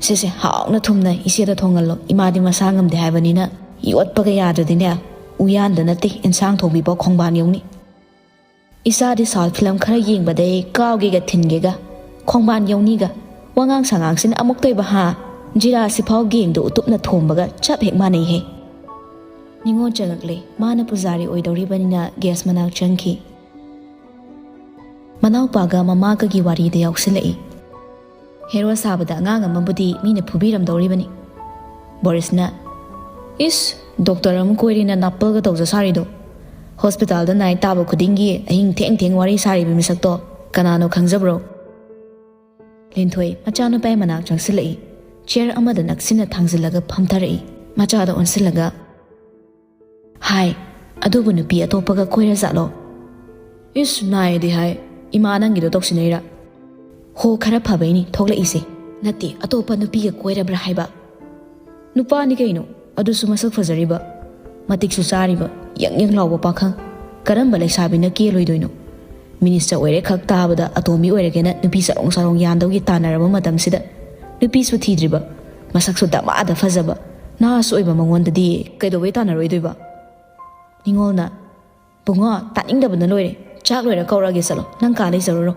"ꯁꯦꯁꯦ, ꯍꯥꯎꯅ ꯊꯨꯝꯅ ꯏꯆꯦꯗ ꯊꯣꯡꯍꯜꯂꯣ꯫ ꯏꯃꯥꯗꯤ ꯃꯁꯥ ꯉꯝꯗꯦ ꯍꯥꯏꯕꯅꯤꯅ ꯌꯣꯠꯄꯒ ꯌꯥꯗ꯭ꯔꯗꯤꯅꯦ, ꯎꯌꯥꯟꯗ ꯅꯠꯇꯦ, ꯏꯟꯁꯥꯡ ꯊꯣꯡꯕꯤꯕ ꯈꯣꯡꯕꯥꯟ ꯌꯧꯅꯤ꯫" "ꯏꯆꯥꯗꯤ ꯁꯥꯎꯠ ꯐꯤꯂꯝ ꯈꯔ ꯌꯦꯡꯕꯗꯩ ꯀꯥꯎꯒꯦꯒ ꯊꯤꯟꯒꯦꯒ, ꯈꯣꯡꯕꯥꯟ ꯌꯧꯅꯤꯒ, ꯋꯥꯉꯥꯡ ꯁꯉꯥꯡꯁꯤꯅ ꯑꯃꯨꯛꯇꯣꯏꯕ ꯍꯥ? ꯖꯤꯔꯥ ꯁꯤꯐꯥꯎ ꯒꯦꯡꯗꯣ ꯎꯇꯨꯞꯅ ꯊꯣꯝꯕꯒ ꯆꯞ ꯍꯦꯛ ꯃꯥꯟꯅꯩꯍꯦ꯫" ꯅꯤꯉꯣꯜ ꯆꯪꯉꯛꯂꯦ꯫ ꯃꯥꯅ ꯄꯨꯖꯥꯔꯤ ꯑꯣꯏꯗꯧꯔꯤꯕꯅꯤꯅ ꯒꯦꯁ ꯃꯅꯥꯛ ꯆꯪꯈꯤ꯫ ꯃꯅꯥꯎꯄꯥꯒ ꯃꯃꯥꯒꯒꯤ ꯋꯥꯔꯤꯗ ꯌꯥꯎꯁꯤꯜꯂꯛꯏ꯫ "ꯍꯦꯔꯣ ꯁꯥꯕꯗ ꯑꯉꯥꯡ ꯑꯃꯕꯨꯗꯤ ꯃꯤꯅ ꯐꯨꯕꯤꯔꯝꯗꯧꯔꯤꯕꯅꯤ꯫" ꯕꯣꯔꯤꯁꯅ, "ꯏꯁ, ꯗꯣꯛꯇꯔ ꯑꯃ ꯀꯣꯏꯔꯦꯅ ꯅꯥꯄꯜꯒ ꯇꯧꯖ ꯁꯥꯔꯤꯗꯣ꯫ ꯍꯣꯁꯄꯤꯇꯥꯜꯗ ꯅꯥꯏꯠ ꯇꯥꯕ ꯈꯨꯗꯤꯡꯒꯤ ꯑꯍꯤꯡ ꯊꯦꯡ ꯊꯦꯡ ꯋꯥꯔꯤ ꯁꯥꯔꯤꯕ ꯃꯤꯁꯛꯇꯣ ꯀꯅꯥꯅꯣ ꯈꯪꯖꯕ꯭ꯔꯣ?" ꯂꯤꯟꯊꯣꯏ ꯃꯆꯥꯅꯨꯄꯥꯒꯤ ꯃꯅꯥꯛ ꯆꯪꯁꯤꯜꯂꯛꯏ꯫ ꯆꯤꯌꯔ ꯑꯃꯗ ꯅꯛꯁꯤꯟꯅ ꯊꯥꯡꯖꯤꯜꯂꯒ ꯐꯝꯊꯔꯛꯏ꯫ ꯃꯆꯥꯗ ꯑꯣꯟꯁꯤꯜꯂꯒ, "ꯍꯥꯏ, ꯑꯗꯨꯕꯨ ꯅꯨꯄꯤ ꯑꯇꯣꯞꯄꯒ ꯀꯣꯏꯔ ꯖꯥꯠꯂꯣ?" "ꯏꯁ, ꯅꯥꯏꯗꯤ ꯍꯥꯏ꯫ ꯏꯃꯥ ꯅꯪꯒꯤꯗꯣ ꯇꯧꯁꯤꯟꯅꯩꯔꯥ?" "ꯍꯣ, ꯈꯔ ꯐꯕꯩꯅꯤ ꯊꯣꯛꯂꯛꯏꯁꯦ꯫ ꯅꯠꯇꯦ, ꯑꯇꯣꯞꯄ ꯅꯨꯄꯤꯒ ꯀꯣꯏꯔꯕ꯭ꯔꯥ ꯍꯥꯏꯕ?" "ꯅꯨꯄꯥꯅꯤ ꯀꯩꯅꯣ, ꯑꯗꯨꯁꯨ ꯃꯁꯛ ꯐꯖꯔꯤꯕ, ꯃꯇꯤꯛꯁꯨ ꯆꯥꯔꯤꯕ, ꯌꯪ ꯌꯪ ꯂꯥꯎꯕ ꯄꯥꯈꯪ꯫ ꯀꯔꯝꯕ ꯂꯩꯁꯥꯕꯤꯅ ꯀꯦꯂꯣꯏꯗꯣꯏꯅꯣ? ꯃꯤꯅꯤꯁꯇꯔ ꯑꯣꯏꯔꯦ ꯈꯛ ꯇꯥꯕꯗ ꯑꯇꯣꯝꯕꯤ ꯑꯣꯏꯔꯒꯦꯅ ꯅꯨꯄꯤ ꯆꯔꯣꯡ ꯆꯔꯣꯡ ꯌꯥꯟꯗꯧꯒꯤ ꯇꯥꯟꯅꯔꯕ ꯃꯇꯝꯁꯤꯗ, ꯅꯨꯄꯤꯁꯨ ꯊꯤꯗ꯭ꯔꯤꯕ, ꯃꯁꯛꯁꯨ ꯗꯃꯥꯗ ꯐꯖꯕ, ꯅꯍꯥꯁꯨ ꯑꯣꯏꯕ ꯃꯉꯣꯟꯗꯗꯤ ꯀꯩꯗꯧꯕꯩ ꯇꯥꯟꯅꯔꯣꯏꯗꯣꯏꯕ?" ꯅꯤꯉꯣꯜꯅ, "ꯕꯨꯡꯉꯣ, ꯇꯥꯅꯤꯡꯗꯕꯅ ꯂꯣꯏꯔꯦ꯫ ꯆꯥꯛ ꯂꯣꯏꯔ ꯀꯧꯔꯛꯑꯒꯦ, ꯆꯠꯂꯣ, ꯅꯪ ꯀꯥ ꯂꯩꯖꯔꯨꯔꯣ꯫"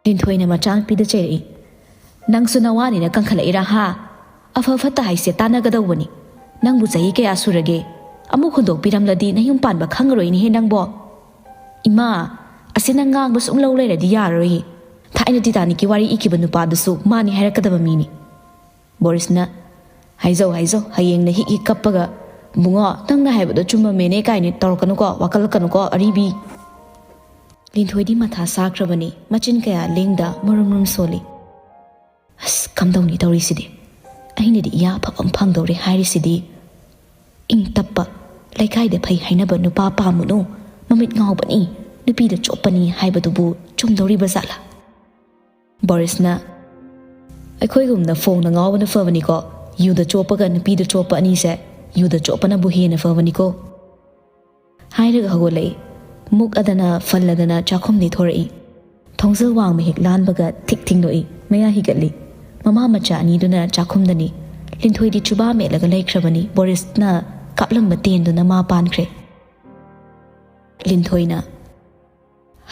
ꯂꯤꯟꯊꯣꯏꯅ ꯃꯆꯥꯅꯨꯄꯤꯗ ꯆꯩꯔꯛꯏ꯫ "ꯅꯪꯁꯨ ꯅꯋꯥꯅꯤꯅ ꯀꯟꯈꯠꯂꯛꯏꯔꯥ ꯍꯥ? ꯑꯐ ꯐꯠꯇ ꯍꯥꯏꯁꯦ ꯇꯥꯟꯅꯒꯗꯧꯕꯅꯤ꯫ ꯅꯪꯕꯨ ꯆꯍꯤ ꯀꯌꯥ ꯁꯨꯔꯒꯦ? ꯑꯃꯨꯛ ꯍꯨꯟꯗꯣꯛꯄꯤꯔꯝꯂꯗꯤ ꯅꯌꯨꯝ ꯄꯥꯟꯕ ꯈꯪꯉꯔꯣꯏꯅꯦꯍꯦ ꯅꯪꯕꯣ꯫" "ꯏꯃꯥ, ꯑꯁꯤ ꯅꯪ ꯉꯥꯡꯕ ꯁꯨꯝ ꯂꯧ ꯂꯩꯔꯗꯤ ꯌꯥꯔꯔꯣꯏꯌꯦ꯫ ꯊꯥꯏꯅ ꯇꯤꯇꯥꯅꯤꯛꯀꯤ ꯋꯥꯔꯤ ꯏꯈꯤꯕ ꯅꯨꯄꯥꯗꯨꯁꯨ ꯃꯥꯅꯤ ꯍꯥꯏꯔꯛꯀꯗꯕ ꯃꯤꯅꯤ꯫" ꯕꯣꯔꯤꯁꯅ, "ꯍꯥꯏꯖꯧ, ꯍꯥꯏꯖꯧ, ꯍꯌꯦꯡꯅ ꯍꯤꯛ ꯍꯤꯛ ꯀꯞꯄꯒ, 'ꯕꯨꯡꯉꯣ, ꯅꯪꯅ ꯍꯥꯏꯕꯗꯣ ꯆꯨꯝꯃꯝꯃꯦꯅꯦ' ꯀꯥꯏꯅ ꯇꯧꯔꯛꯀꯅꯨꯀꯣ, ꯋꯥꯀꯠꯂꯛꯀꯅꯨꯀꯣ, ꯑꯔꯤꯕꯤ꯫" ꯂꯤꯟꯊꯣꯏꯗꯤ ꯃꯊꯥ ꯁꯥꯈ꯭ꯔꯕꯅꯤ, ꯃꯆꯤꯟ ꯀꯌꯥ ꯂꯦꯡꯗ ꯃꯔꯨꯝ ꯃꯔꯨꯝ ꯁꯣꯜꯂꯤ꯫ "ꯑꯁ, ꯀꯝꯗꯧꯅꯤ ꯇꯧꯔꯤꯁꯤꯗꯤ?" ꯑꯩꯅꯗꯤ ꯏꯌꯥ ꯑꯐꯕ ꯑꯃ ꯐꯪꯗꯧꯔꯦ ꯍꯥꯏꯔꯤꯁꯤꯗꯤ꯫ ꯏꯪ ꯇꯞꯄ, ꯂꯩꯀꯥꯏꯗ ꯐꯩ ꯍꯥꯏꯅꯕ ꯅꯨꯄꯥ ꯄꯥꯝꯃꯨꯅꯨ, ꯃꯃꯤꯠ ꯉꯥꯎꯕꯅꯤ, ꯅꯨꯄꯤꯗ ꯆꯣꯞꯄꯅꯤ ꯍꯥꯏꯕꯗꯨꯕꯨ ꯆꯨꯝꯗꯧꯔꯤꯕ ꯖꯥꯠꯂꯥ? ꯕꯣꯔꯤꯁꯅ, "ꯑꯩꯈꯣꯏꯒꯨꯝꯅ ꯐꯣꯡꯅ ꯉꯥꯎꯕꯅ ꯐꯕꯅꯤꯀꯣ꯫ ꯌꯨꯗ ꯆꯣꯞꯄꯒ ꯅꯨꯄꯤꯗ ꯆꯣꯞꯄ ꯑꯅꯤꯁꯦ, ꯌꯨꯗ ꯆꯣꯞꯄꯅꯕꯨ ꯍꯦꯟꯅ ꯐꯕꯅꯤꯀꯣ," ꯍꯥꯏꯔꯒ ꯍꯧꯒꯠꯂꯛꯏ꯫ ꯃꯨꯛꯑꯗꯅ ꯐꯜꯂꯗꯅ ꯆꯥꯛꯈꯨꯝꯗꯤ ꯊꯣꯔꯛꯏ꯫ ꯊꯣꯡꯖꯤꯜ ꯋꯥꯡꯃ ꯍꯦꯛ ꯂꯥꯟꯕꯒ ꯊꯤꯛ ꯊꯤꯡꯗꯣꯛꯏ, ꯃꯌꯥ ꯍꯤꯒꯠꯂꯤ꯫ ꯃꯃꯥ ꯃꯆꯥ ꯑꯅꯤꯗꯨꯅ ꯆꯥꯛꯈꯨꯝꯗꯅꯤ꯫ ꯂꯤꯟꯊꯣꯏꯗꯤ ꯆꯨꯕꯥ ꯃꯦꯠꯂꯒ ꯂꯩꯈ꯭ꯔꯕꯅꯤ꯫ ꯕꯣꯔꯤꯁꯅ ꯀꯥꯞꯂꯝꯕ ꯇꯦꯟꯗꯨꯅ ꯃꯥ ꯄꯥꯟꯈ꯭ꯔꯦ꯫ ꯂꯤꯟꯊꯣꯏꯅ,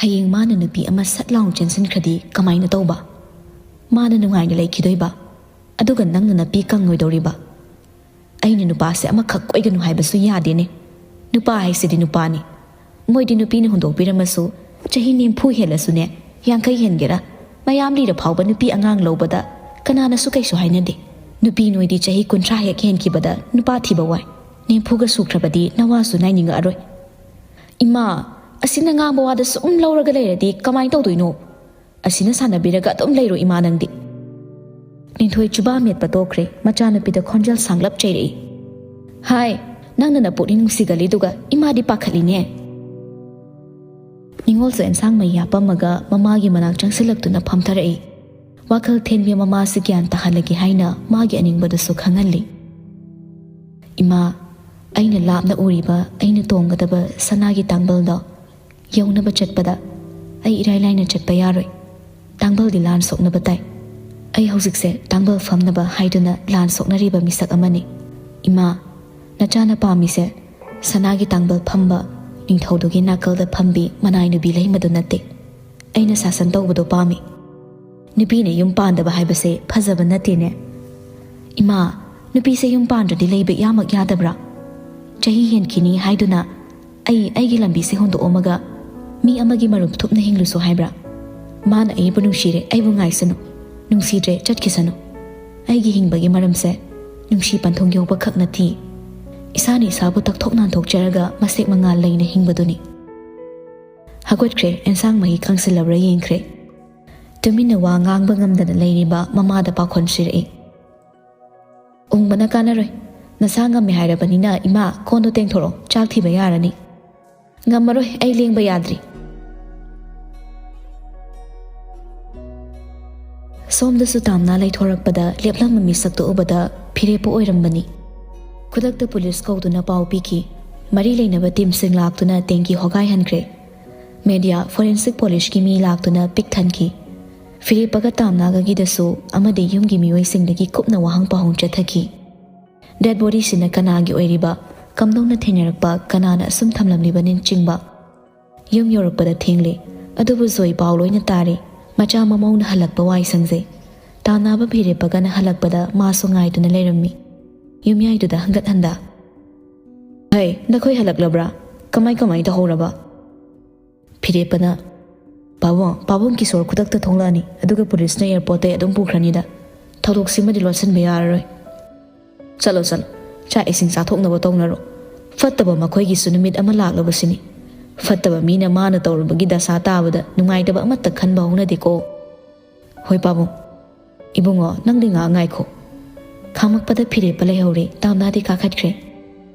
"ꯍꯌꯦꯡ ꯃꯥꯅ ꯅꯨꯄꯤ ꯑꯃ ꯁꯠ ꯂꯥꯎꯅ ꯆꯦꯟꯁꯤꯟꯈ꯭ꯔꯗꯤ ꯀꯃꯥꯏꯅ ꯇꯧꯕ? ꯃꯥꯅ ꯅꯨꯡꯉꯥꯏꯅ ꯂꯩꯈꯤꯗꯣꯏꯕ? ꯑꯗꯨꯒ ꯅꯪꯅ ꯅꯥꯄꯤ ꯀꯪꯉꯣꯏꯗꯧꯔꯤꯕ? ꯑꯩꯅ ꯅꯨꯄꯥꯁꯦ ꯑꯃꯈꯛ ꯀꯣꯏꯒꯅꯨ ꯍꯥꯏꯕꯁꯨ ꯌꯥꯗꯦꯅꯦ꯫ ꯅꯨꯄꯥ ꯍꯥꯏꯁꯤꯗꯤ ꯅꯨꯄꯥꯅꯤ꯫ ꯃꯣꯏꯗꯤ ꯅꯨꯄꯤꯅ ꯍꯨꯟꯗꯣꯛꯄꯤꯔꯝꯃꯁꯨ ꯆꯍꯤ ꯅꯤꯐꯨ ꯍꯦꯜꯂꯁꯨꯅꯦ, ꯌꯥꯡꯈꯩ ꯍꯦꯟꯒꯦꯔꯥ, ꯃꯌꯥꯝ ꯂꯤꯔ ꯐꯥꯎꯕ ꯅꯨꯄꯤ ꯑꯉꯥꯡ ꯂꯧꯕꯗ ꯀꯅꯥꯅꯁꯨ ꯀꯩꯁꯨ ꯍꯥꯏꯅꯗꯦ꯫ ꯅꯨꯄꯤ ꯅꯣꯏꯗꯤ ꯆꯍꯤ ꯀꯨꯟꯊ꯭ꯔꯥ ꯍꯦꯛ ꯍꯦꯟꯈꯤꯕꯗ ꯅꯨꯄꯥ ꯊꯤꯕ ꯋꯥꯏ꯫ ꯅꯤꯐꯨꯒ ꯁꯨꯈ꯭ꯔꯕꯗꯤ ꯅꯋꯥꯁꯨ ꯅꯥꯏꯅꯤꯡꯉꯛꯑꯔꯣꯏ꯫ ꯏꯃꯥ, ꯑꯁꯤꯅ ꯉꯥꯡꯕ ꯋꯥꯗ ꯁꯨꯝ ꯂꯧꯔꯒ ꯂꯩꯔꯗꯤ ꯀꯃꯥꯏꯅ ꯇꯧꯗꯣꯏꯅꯣ? ꯑꯁꯤꯅ ꯁꯥꯟꯅꯕꯤꯔꯒ ꯑꯗꯨꯝ ꯂꯩꯔꯣ ꯏꯃꯥ ꯅꯪꯗꯤ꯫" ꯂꯤꯟꯊꯣꯏ ꯆꯨꯕꯥ ꯃꯦꯠꯄ ꯇꯣꯛꯈ꯭ꯔꯦ꯫ ꯃꯆꯥꯅꯨꯄꯤꯗ ꯈꯣꯟꯖꯦꯜ ꯁꯥꯡꯂꯞ ꯆꯩꯔꯛꯏ꯫ "ꯍꯥꯏ, ꯅꯪꯅ ꯅꯄꯨꯛꯅꯤꯡ ꯅꯨꯡꯁꯤꯒꯜꯂꯤꯗꯨꯒ ꯏꯃꯥꯗꯤ ꯄꯥꯈꯠꯂꯤꯅꯦ꯫" ꯅꯤꯉꯣꯜꯁꯨ ꯑꯦꯟꯁꯥꯡ ꯃꯩ ꯍꯥꯞꯄꯝꯃꯒ ꯃꯃꯥꯒꯤ ꯃꯅꯥꯛ ꯆꯪꯁꯤꯜꯂꯛꯇꯨꯅ ꯐꯝꯊꯔꯛꯏ꯫ ꯋꯥꯈꯜ ꯊꯦꯟꯕꯤ ꯃꯃꯥꯁꯤ ꯒ꯭ꯌꯥꯟ ꯇꯥꯍꯜꯂꯒꯦ ꯍꯥꯏꯅ ꯃꯥꯒꯤ ꯑꯅꯤꯡꯕꯗꯨꯁꯨ ꯈꯪꯍꯜꯂꯤ꯫ "ꯏꯃꯥ, ꯑꯩꯅ ꯂꯥꯞꯅ ꯎꯔꯤꯕ ꯑꯩꯅ ꯇꯣꯡꯒꯗꯕ ꯁꯅꯥꯒꯤ ꯇꯥꯡꯕꯜꯗꯣ ꯌꯧꯅꯕ ꯆꯠꯄꯗ ꯑꯩ ꯏꯔꯥꯏ ꯂꯥꯏꯅ ꯆꯠꯄ ꯌꯥꯔꯣꯏ꯫ ꯇꯥꯡꯕꯜꯗꯤ ꯂꯥꯟ ꯁꯣꯛꯅꯕ ꯇꯥꯏ꯫ ꯑꯩ ꯍꯧꯖꯤꯛꯁꯦ ꯇꯥꯡꯕꯜ ꯐꯝꯅꯕ ꯍꯥꯏꯗꯨꯅ ꯂꯥꯟ ꯁꯣꯛꯅꯔꯤꯕ ꯃꯤꯁꯛ ꯑꯃꯅꯤ꯫ ꯏꯃꯥ, ꯅꯆꯥꯅ ꯄꯥꯝꯃꯤꯁꯦ ꯁꯅꯥꯒꯤ ꯇꯥꯡꯕꯜ ꯐꯝꯕ ꯅꯤꯡꯊꯧꯗꯨꯒꯤ ꯅꯥꯀꯜꯗ ꯐꯝꯕꯤ ꯃꯅꯥꯏ ꯅꯨꯕꯤ ꯂꯩꯃꯗꯨ ꯅꯠꯇꯦ꯫ ꯑꯩꯅ ꯁꯥꯁꯟ ꯇꯧꯕꯗꯣ ꯄꯥꯝꯃꯤ꯫ ꯅꯨꯄꯤꯅ ꯌꯨꯝ ꯄꯥꯟꯗꯕ ꯍꯥꯏꯕꯁꯦ ꯐꯖꯕ ꯅꯠꯇꯦꯅꯦ꯫" "ꯏꯃꯥ, ꯅꯨꯄꯤꯁꯦ ꯌꯨꯝ ꯄꯥꯟꯗ꯭ꯔꯗꯤ ꯂꯩꯕ ꯏꯌꯥꯃꯛ ꯌꯥꯗꯕ꯭ꯔꯥ? ꯆꯍꯤ ꯍꯦꯟꯈꯤꯅꯤ ꯍꯥꯏꯗꯨꯅ ꯑꯩ ꯑꯩꯒꯤ ꯂꯝꯕꯤꯁꯦ ꯍꯨꯟꯗꯣꯛꯑꯝꯃꯒ ꯃꯤ ꯑꯃꯒꯤ ꯃꯔꯨꯞ ꯊꯨꯞꯅ ꯍꯤꯡꯂꯨꯁꯨ ꯍꯥꯏꯕ꯭ꯔꯥ? ꯃꯥꯅ ꯑꯩꯕꯨ ꯅꯨꯡꯁꯤꯔꯦ, ꯑꯩꯕꯨ ꯉꯥꯏꯁꯅꯨ꯫ ꯅꯨꯡꯁꯤꯗ꯭ꯔꯦ, ꯆꯠꯈꯤꯁꯅꯨ꯫ ꯑꯩꯒꯤ ꯍꯤꯡꯕꯒꯤ ꯃꯔꯝꯁꯦ ꯅꯨꯡꯁꯤ ꯄꯟꯊꯨꯡ ꯌꯧꯕ ꯈꯛ ꯅꯠꯇꯦ꯫ ꯏꯁꯥꯅ ꯏꯁꯥꯕꯨ ꯇꯛꯊꯣꯛ ꯅꯥꯟꯊꯣꯛꯆꯔꯒ ꯃꯁꯦꯛ ꯃꯉꯥꯜ ꯂꯩꯅ ꯍꯤꯡꯕꯗꯨꯅꯤ꯫" ꯍꯧꯒꯠꯈ꯭ꯔꯦ, ꯑꯦꯟꯁꯥꯡ ꯃꯍꯤ ꯀꯪꯁꯤꯜꯂꯕ꯭ꯔꯥ ꯌꯦꯡꯈ꯭ꯔꯦ꯫ ꯇꯨꯃꯤꯟꯅ ꯋꯥ ꯉꯥꯡꯕ ꯉꯝꯗꯅ ꯂꯩꯔꯤꯕ ꯃꯃꯥꯗ ꯄꯥꯈꯣꯟ ꯁꯤꯔꯛꯏ꯫ "ꯎꯪꯕꯅ ꯀꯥꯟꯅꯔꯣꯏ꯫ ꯅꯁꯥ ꯉꯝꯃꯦ ꯍꯥꯏꯔꯕꯅꯤꯅ, ꯏꯃꯥ, ꯀꯣꯟꯗꯣ ꯇꯦꯡꯊꯣꯔꯛꯑꯣ, ꯆꯥꯛ ꯊꯤꯕ ꯌꯥꯔꯅꯤ"꯫ "ꯉꯝꯃꯔꯣꯏ, ꯑꯩ ꯂꯦꯡꯕ ꯌꯥꯗ꯭ꯔꯤ"꯫ ꯁꯣꯝꯗꯁꯨ ꯇꯥꯝꯅꯥ ꯂꯩꯊꯣꯔꯛꯄꯗ ꯂꯦꯞꯂꯝꯕ ꯃꯤꯁꯛꯇꯨ ꯎꯕꯗ ꯐꯤꯔꯦꯞꯄ ꯑꯣꯏꯔꯝꯕꯅꯤ꯫ ꯈꯨꯗꯛꯇ ꯄꯨꯂꯤꯁ ꯀꯧꯗꯨꯅ ꯄꯥꯎ ꯄꯤꯈꯤ꯫ ꯃꯔꯤ ꯂꯩꯅꯕ ꯇꯤꯝꯁꯤꯡ ꯂꯥꯛꯇꯨꯅ ꯇꯦꯡꯀꯤ ꯍꯣꯒꯥꯏꯍꯟꯈ꯭ꯔꯦ꯫ ꯃꯦꯗꯤꯌꯥ, ꯐꯣꯔꯦꯟꯁꯤꯛ ꯄꯣꯂꯤꯁꯀꯤ ꯃꯤ ꯂꯥꯛꯇꯨꯅ ꯄꯤꯛ ꯊꯟꯈꯤ꯫ ꯐꯤꯔꯦꯞꯄꯒ ꯇꯥꯝꯅꯥꯒꯒꯤꯗꯁꯨ ꯑꯃꯗꯤ ꯌꯨꯝꯒꯤ ꯃꯤꯑꯣꯏꯁꯤꯡꯗꯒꯤ ꯀꯨꯞꯅ ꯋꯥꯍꯪ ꯄꯥꯎꯍꯪ ꯆꯠꯊꯈꯤ꯫ ꯗꯦꯗ ꯕꯣꯗꯤꯁꯤꯅ ꯀꯅꯥꯒꯤ ꯑꯣꯏꯔꯤꯕ, ꯀꯝꯗꯧꯅ ꯊꯦꯡꯅꯔꯛꯄ, ꯀꯅꯥꯅ ꯑꯁꯨꯝ ꯊꯝꯂꯝꯂꯤꯕꯅꯆꯤꯡꯕ꯫ ꯌꯨꯝ ꯌꯧꯔꯛꯄꯗ ꯊꯦꯡꯂꯦ, ꯑꯗꯨꯕꯨ ꯖꯣꯏ ꯄꯥꯎ ꯂꯣꯏꯅ ꯇꯥꯔꯦ꯫ ꯃꯆꯥ ꯃꯃꯧꯅ ꯍꯜꯂꯛꯄ ꯋꯥꯏ ꯁꯪꯖꯩ꯫ ꯇꯥꯝꯅꯥꯕ ꯐꯤꯔꯦꯞꯄꯒꯅ ꯍꯜꯂꯛꯄꯗ ꯃꯥꯁꯨ ꯉꯥꯏꯗꯨꯅ ꯂꯩꯔꯝꯃꯤ꯫ ꯌꯨꯝꯌꯥꯏꯗꯨꯗ ꯍꯪꯒꯠ ꯍꯟꯗ, "ꯍꯩ, ꯅꯈꯣꯏ ꯍꯜꯂꯛꯂꯕ꯭ꯔꯥ? ꯀꯃꯥꯏ ꯀꯃꯥꯏ ꯇꯧꯍꯧꯔꯕ?" ꯐꯤꯔꯦꯞꯄꯅ, "ꯄꯥꯕꯨꯡ, ꯄꯥꯕꯨꯡ ꯀꯤꯁꯣꯔ ꯈꯨꯗꯛꯇ ꯊꯣꯛꯂꯛꯑꯅꯤ, ꯑꯗꯨꯒ ꯄꯨꯂꯤꯁꯅ ꯑꯦꯌꯥꯔꯄꯣꯔꯠꯇꯩ ꯑꯗꯨꯝ ꯄꯨꯈ꯭ꯔꯅꯤꯗ꯫ ꯊꯧꯗꯣꯛꯁꯤꯃꯗꯤ ꯂꯣꯠꯁꯤꯟꯕ ꯌꯥꯔꯔꯣꯏ꯫ ꯆꯠꯂꯣ, ꯆꯠꯂꯣ, ꯆꯥꯛ ꯏꯁꯤꯡ ꯆꯥꯊꯣꯛꯅꯕ ꯇꯧꯅꯔꯣ꯫ ꯐꯠꯇꯕ ꯃꯈꯣꯏꯒꯤꯁꯨ ꯅꯨꯃꯤꯠ ꯑꯃ ꯂꯥꯛꯂꯕꯁꯤꯅꯤ꯫ ꯐꯠꯇꯕ ꯃꯤꯅ ꯃꯥꯅ ꯇꯧꯔꯨꯕꯒꯤ ꯗꯁꯥ ꯇꯥꯕꯗ ꯅꯨꯡꯉꯥꯏꯇꯕ ꯑꯃꯠꯇ ꯈꯟꯕ ꯍꯧꯅꯗꯦꯀꯣ"꯫ "ꯍꯣꯏ ꯄꯥꯕꯨꯡ"꯫ "ꯏꯕꯨꯡꯉꯣ, ꯅꯪꯗꯤ ꯉꯥꯏꯍꯥꯛ ꯉꯥꯏꯈꯣ"꯫ ꯈꯥꯝꯃꯛꯄꯗ ꯐꯤꯔꯦꯞꯄ ꯂꯩꯍꯧꯔꯦ, ꯇꯥꯝꯅꯥꯗꯤ ꯀꯥꯈꯠꯈ꯭ꯔꯦ꯫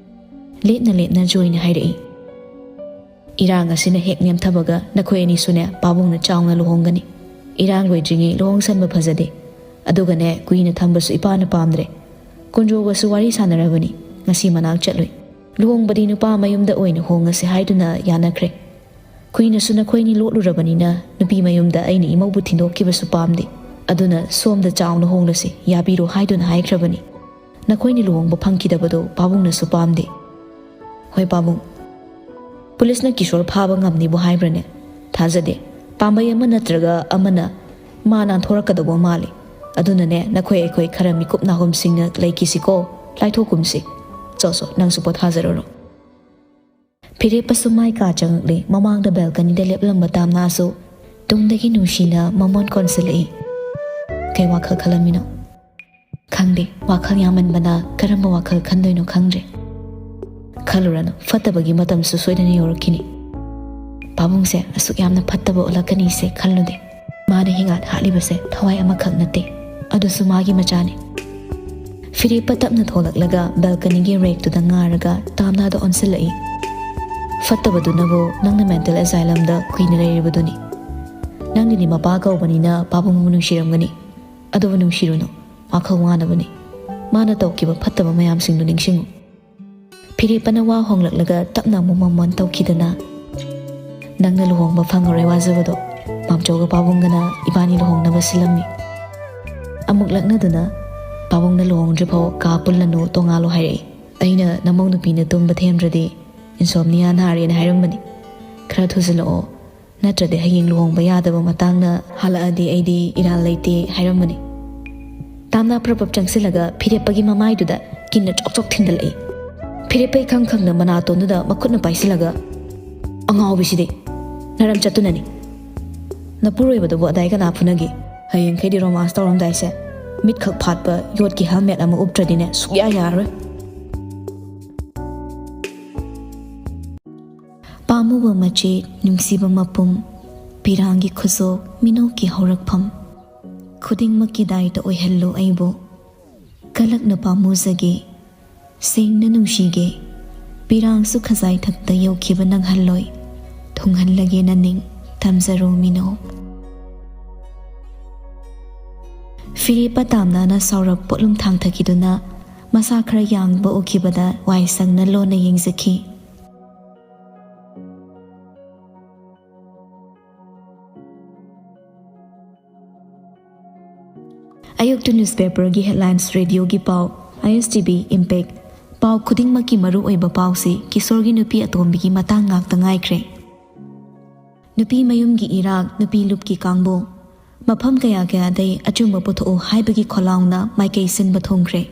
ꯂꯦꯞꯅ ꯂꯦꯞꯅ ꯖꯣꯏꯅ ꯍꯥꯏꯔꯛꯏ, "ꯏꯔꯥꯡ ꯑꯁꯤꯅ ꯍꯦꯛ ꯅꯦꯝꯊꯕꯒ ꯅꯈꯣꯏ ꯑꯅꯤꯁꯨꯅꯦ ꯄꯥꯕꯨꯡꯅ ꯆꯥꯎꯅ ꯂꯨꯍꯣꯡꯒꯅꯤ꯫ ꯏꯔꯥꯡ ꯂꯣꯏꯗ꯭ꯔꯤꯉꯩ ꯂꯨꯍꯣꯡꯁꯟꯕ ꯐꯖꯗꯦ꯫ ꯑꯗꯨꯒꯅꯦ, ꯀꯨꯏꯅ ꯊꯝꯕꯁꯨ ꯏꯄꯥꯅ ꯄꯥꯝꯗ꯭ꯔꯦ꯫ ꯀꯨꯟꯖꯣꯒꯁꯨ ꯋꯥꯔꯤ ꯁꯥꯟꯅꯔꯕꯅꯤ, ꯉꯁꯤ ꯃꯅꯥꯛ ꯆꯠꯂꯨꯏ꯫ ꯂꯨꯍꯣꯡꯕꯗꯤ ꯅꯨꯄꯥ ꯃꯌꯨꯝꯗ ꯑꯣꯏꯅ ꯍꯣꯡꯉꯁꯦ ꯍꯥꯏꯗꯨꯅ ꯌꯥꯅꯈ꯭ꯔꯦ꯫ ꯀꯨꯏꯅꯁꯨ ꯅꯈꯣꯏꯅꯤ ꯂꯣꯠꯂꯨꯔꯕꯅꯤꯅ ꯅꯨꯄꯤ ꯃꯌꯨꯝꯗ ꯑꯩꯅ ꯏꯃꯧꯕꯨ ꯊꯤꯟꯗꯣꯛꯈꯤꯕꯁꯨ ꯄꯥꯝꯗꯦ꯫ ꯑꯗꯨꯅ ꯁꯣꯝꯗ ꯆꯥꯎꯅ ꯍꯣꯡꯂꯁꯤ, ꯌꯥꯕꯤꯔꯣ ꯍꯥꯏꯗꯨꯅ ꯍꯥꯏꯈ꯭ꯔꯕꯅꯤ꯫ ꯅꯈꯣꯏꯅ ꯂꯨꯍꯣꯡꯕ ꯐꯪꯈꯤꯗꯕꯗꯣ ꯄꯥꯕꯨꯡꯅꯁꯨ ꯄꯥꯝꯗꯦ"꯫ "ꯍꯣꯏ ꯄꯥꯕꯨꯡ"꯫ "ꯄꯨꯂꯤꯁꯅ ꯀꯤꯁꯣꯔ ꯐꯥꯕ ꯉꯝꯅꯤꯕꯨ ꯍꯥꯏꯕ꯭ꯔꯅꯦ? ꯊꯥꯖꯗꯦ꯫ ꯄꯥꯝꯕꯩ ꯑꯃ ꯅꯠꯇ꯭ꯔꯒ ꯑꯃꯅ ꯃꯥ ꯅꯥꯟꯊꯣꯔꯛꯀꯗꯧꯕ ꯃꯥꯜꯂꯤ꯫ ꯑꯗꯨꯅꯅꯦ, ꯅꯈꯣꯏ ꯑꯩꯈꯣꯏ ꯈꯔ ꯃꯤꯀꯨꯞ ꯅꯥꯍꯨꯝꯁꯤꯡꯅ ꯂꯩꯈꯤꯁꯤꯀꯣ, ꯂꯥꯏꯊꯣꯛꯀꯨꯝꯁꯤ꯫ ꯆꯣ ꯆꯣ, ꯅꯪꯁꯨ ꯄꯣꯊꯥꯖꯔꯨꯔꯣ"꯫ ꯐꯤꯔꯦꯞꯄꯁꯨ ꯃꯥꯏ ꯀꯥ ꯆꯪꯉꯛꯂꯦ꯫ ꯃꯃꯥꯡꯗ ꯕꯦꯜꯀꯅꯤꯗ ꯂꯦꯞꯂꯝꯕ ꯇꯥꯝꯅꯥꯁꯨ ꯇꯨꯡꯗꯒꯤ ꯅꯨꯡꯁꯤꯅ ꯃꯃꯣꯟ ꯀꯣꯟꯁꯤꯜꯂꯛꯏ꯫ "ꯀꯩ ꯋꯥꯈꯜ ꯈꯜꯂꯝꯃꯤꯅꯣ?" "ꯈꯪꯗꯦ, ꯋꯥꯈꯜ ꯌꯥꯝꯃꯟꯕꯅ ꯀꯔꯝꯕ ꯋꯥꯈꯜ ꯈꯟꯗꯣꯏꯅꯣ ꯈꯪꯗ꯭ꯔꯦ"꯫ "ꯈꯜꯂꯨꯔꯅꯨ, ꯐꯠꯇꯕꯒꯤ ꯃꯇꯝꯁꯨ ꯁꯣꯏꯗꯅ ꯌꯧꯔꯛꯈꯤꯅꯤ꯫ ꯄꯥꯕꯨꯡꯁꯦ ꯑꯁꯨꯛ ꯌꯥꯝꯅ ꯐꯠꯇꯕ ꯎꯠꯂꯛꯀꯅꯤꯁꯦ ꯈꯜꯂꯨꯗꯦ꯫ ꯃꯥꯅ ꯍꯤꯡꯒꯥꯠ ꯍꯥꯠꯂꯤꯕꯁꯦ ꯊꯋꯥꯏ ꯑꯃꯈꯛ ꯅꯠꯇꯦ, ꯑꯗꯨꯁꯨ ꯃꯥꯒꯤ ꯃꯆꯥꯅꯤ"꯫ ꯐꯤꯔꯦꯞꯄ ꯇꯞꯅ ꯊꯣꯛꯂꯛꯂꯒ ꯕꯦꯜꯀꯅꯤꯒꯤ ꯔꯦꯛꯇꯨꯗ ꯉꯥꯔꯒ ꯇꯥꯝꯅꯥꯗ ꯑꯣꯟꯁꯤꯜꯂꯛꯏ꯫ "ꯐꯠꯇꯕꯗꯨꯅꯕꯨ ꯅꯪꯅ ꯃꯦꯟꯇꯦꯜ ꯑꯦꯖꯥꯏꯂꯝꯗ ꯀꯨꯏꯅ ꯂꯩꯔꯤꯕꯗꯨꯅꯤ꯫ ꯅꯪꯗꯨꯗꯤ ꯃꯄꯥ ꯀꯧꯕꯅꯤꯅ ꯄꯥꯕꯨꯡꯕꯨ ꯅꯨꯡꯁꯤꯔꯝꯒꯅꯤ꯫ ꯑꯗꯨꯕꯨ ꯅꯨꯡꯁꯤꯔꯨꯅꯨ, ꯋꯥꯈꯜ ꯋꯥꯅꯕꯅꯤ꯫ ꯃꯥꯅ ꯇꯧꯈꯤꯕ ꯐꯠꯇꯕ ꯃꯌꯥꯝꯁꯤꯡꯗꯨ ꯅꯤꯡꯁꯤꯡꯉꯨ꯫" ꯐꯤꯔꯦꯞꯄꯅ ꯋꯥ ꯍꯣꯡꯂꯛꯂꯒ ꯇꯞꯅ ꯑꯃꯨꯛ ꯃꯃꯣꯟ ꯇꯧꯈꯤꯗꯨꯅ, "ꯅꯪꯅ ꯂꯨꯍꯣꯡꯕ ꯐꯪꯉꯔꯣꯏ ꯋꯥꯖꯕꯗꯣ ꯃꯥꯝꯆꯧꯒ ꯄꯥꯕꯨꯡꯒꯅ ꯏꯕꯥꯅꯤ ꯂꯨꯍꯣꯡꯅꯕ ꯁꯤꯜꯂꯝꯃꯤ꯫" ꯑꯃꯨꯛ ꯂꯛꯅꯗꯨꯅ, "ꯄꯥꯕꯨꯡꯅ ꯂꯨꯍꯣꯡꯗ꯭ꯔꯤꯐꯥꯎ ꯀꯥ ꯄꯨꯜꯂꯅꯨ, ꯇꯣꯉꯥꯜꯂꯣ ꯍꯥꯏꯔꯛꯏ꯫ ꯑꯩꯅ ꯅꯃꯧ ꯅꯨꯄꯤꯅ ꯇꯨꯝꯕ ꯊꯦꯝꯗ꯭ꯔꯗꯤ ꯏꯟꯁꯣꯝꯅꯤꯌꯥ ꯅꯥꯔꯦꯅ ꯍꯥꯏꯔꯝꯕꯅꯤ꯫ ꯈꯔ ꯊꯨꯖꯤꯜꯂꯛꯑꯣ, ꯅꯠꯇ꯭ꯔꯗꯤ ꯍꯌꯦꯡ ꯂꯨꯍꯣꯡꯕ ꯌꯥꯗꯕ ꯃꯇꯥꯡꯅ ꯍꯜꯂꯛꯑꯗꯤ ꯑꯩꯗꯤ ꯏꯔꯥꯜ ꯂꯩꯇꯦ ꯍꯥꯏꯔꯝꯕꯅꯤ꯫" ꯇꯥꯝꯅꯥ ꯄ꯭ꯔꯞ ꯄ꯭ꯔꯞ ꯆꯪꯁꯤꯜꯂꯒ ꯐꯤꯔꯦꯞꯄꯒꯤ ꯃꯃꯥꯏꯗꯨꯗ ꯀꯤꯟꯅ ꯆꯣꯛ ꯆꯣꯛ ꯊꯤꯟꯗꯠꯂꯛꯏ꯫ ꯐꯤꯔꯦꯞꯄ ꯏꯈꯪ ꯈꯪꯅ ꯃꯅꯥꯇꯣꯟꯗꯨꯗ ꯃꯈꯨꯠꯅ ꯄꯥꯏꯁꯤꯜꯂꯒ, "ꯑꯉꯥꯎꯕꯤꯁꯤꯗꯤ! ꯅꯔꯝ ꯆꯠꯇꯨꯅꯅꯤ꯫ ꯅꯄꯨꯔꯣꯏꯕꯗꯨꯕꯨ ꯑꯗꯥꯏ ꯀꯅꯥ ꯐꯨꯅꯒꯦ? ꯍꯌꯦꯡꯈꯩꯗꯤ ꯔꯣꯃꯥꯟꯁ ꯇꯧꯔꯝꯗꯥꯏꯁꯦ ꯃꯤꯠꯈꯛ ꯐꯥꯠꯄ ꯌꯣꯠꯀꯤ ꯍꯦꯜꯃꯦꯠ ꯑꯃ ꯎꯞꯇ꯭ꯔꯗꯤꯅꯦ ꯁꯨꯛꯌꯥ ꯌꯥꯔꯔꯣꯏ꯫" ꯄꯥꯝꯃꯨꯕ ꯃꯆꯦꯠ, ꯅꯨꯡꯁꯤꯕ ꯃꯄꯨꯝ, ꯄꯤꯔꯥꯡꯒꯤ ꯈꯨꯖꯣꯞ, ꯃꯤꯅꯣꯛꯀꯤ ꯍꯧꯔꯛꯐꯝ, ꯈꯨꯗꯤꯡꯃꯛꯀꯤ ꯗꯥꯏꯇ ꯑꯣꯏꯍꯜꯂꯨ ꯑꯩꯕꯨ꯫ ꯀꯂꯛꯅ ꯄꯥꯝꯃꯨꯖꯒꯦ, ꯁꯦꯡꯅ ꯅꯨꯡꯁꯤꯒꯦ, ꯄꯤꯔꯥꯡꯁꯨ ꯈꯖꯥꯏꯊꯛꯇ ꯌꯧꯈꯤꯕ ꯅꯪꯍꯜꯂꯣꯏ, ꯊꯨꯡꯍꯜꯂꯒꯦ ꯅꯅꯤꯡ, ꯇꯝꯖꯔꯣ ꯃꯤꯅꯣꯛ꯫ ꯐꯤꯔꯦꯞꯄ ꯇꯥꯝꯅꯥꯅ ꯁꯥꯎꯔꯞ ꯄꯣꯠꯂꯨꯝ ꯊꯥꯡꯊꯈꯤꯗꯨꯅ ꯃꯁꯥ ꯈꯔ ꯌꯥꯡꯕ ꯎꯈꯤꯕꯗ ꯋꯥꯏ ꯁꯪꯅ ꯂꯣꯟꯅ ꯌꯦꯡꯖꯈꯤ꯫ ꯑꯌꯨꯛꯇ ꯅ꯭ꯌꯨꯁꯄꯦꯄꯔꯒꯤ ꯍꯦꯗꯂꯥꯏꯟꯁ, ꯔꯦꯗꯤꯑꯣꯒꯤ ꯄꯥꯎ, ISTV Impact, ꯄꯥꯎ ꯈꯨꯗꯤꯡꯃꯛꯀꯤ ꯃꯔꯨꯑꯣꯏꯕ ꯄꯥꯎꯁꯤ ꯀꯤꯁꯣꯔꯒꯤ ꯅꯨꯄꯤ ꯑꯇꯣꯝꯕꯤꯒꯤ ꯃꯇꯥꯡ ꯉꯥꯛꯇ ꯉꯥꯏꯈ꯭ꯔꯦ꯫ ꯅꯨꯄꯤ ꯃꯌꯨꯝꯒꯤ ꯏꯔꯥꯛ, ꯅꯨꯄꯤ ꯂꯨꯞꯀꯤ ꯀꯥꯡꯕꯨ, ꯃꯐꯝ ꯀꯌꯥ ꯀꯌꯥꯗꯩ ꯑꯆꯨꯝꯕ ꯄꯨꯊꯣꯛꯎ ꯍꯥꯏꯕꯒꯤ ꯈꯣꯜꯂꯥꯎꯅ ꯃꯥꯏꯀꯩ ꯁꯤꯟꯕ ꯊꯨꯡꯈ꯭ꯔꯦ꯫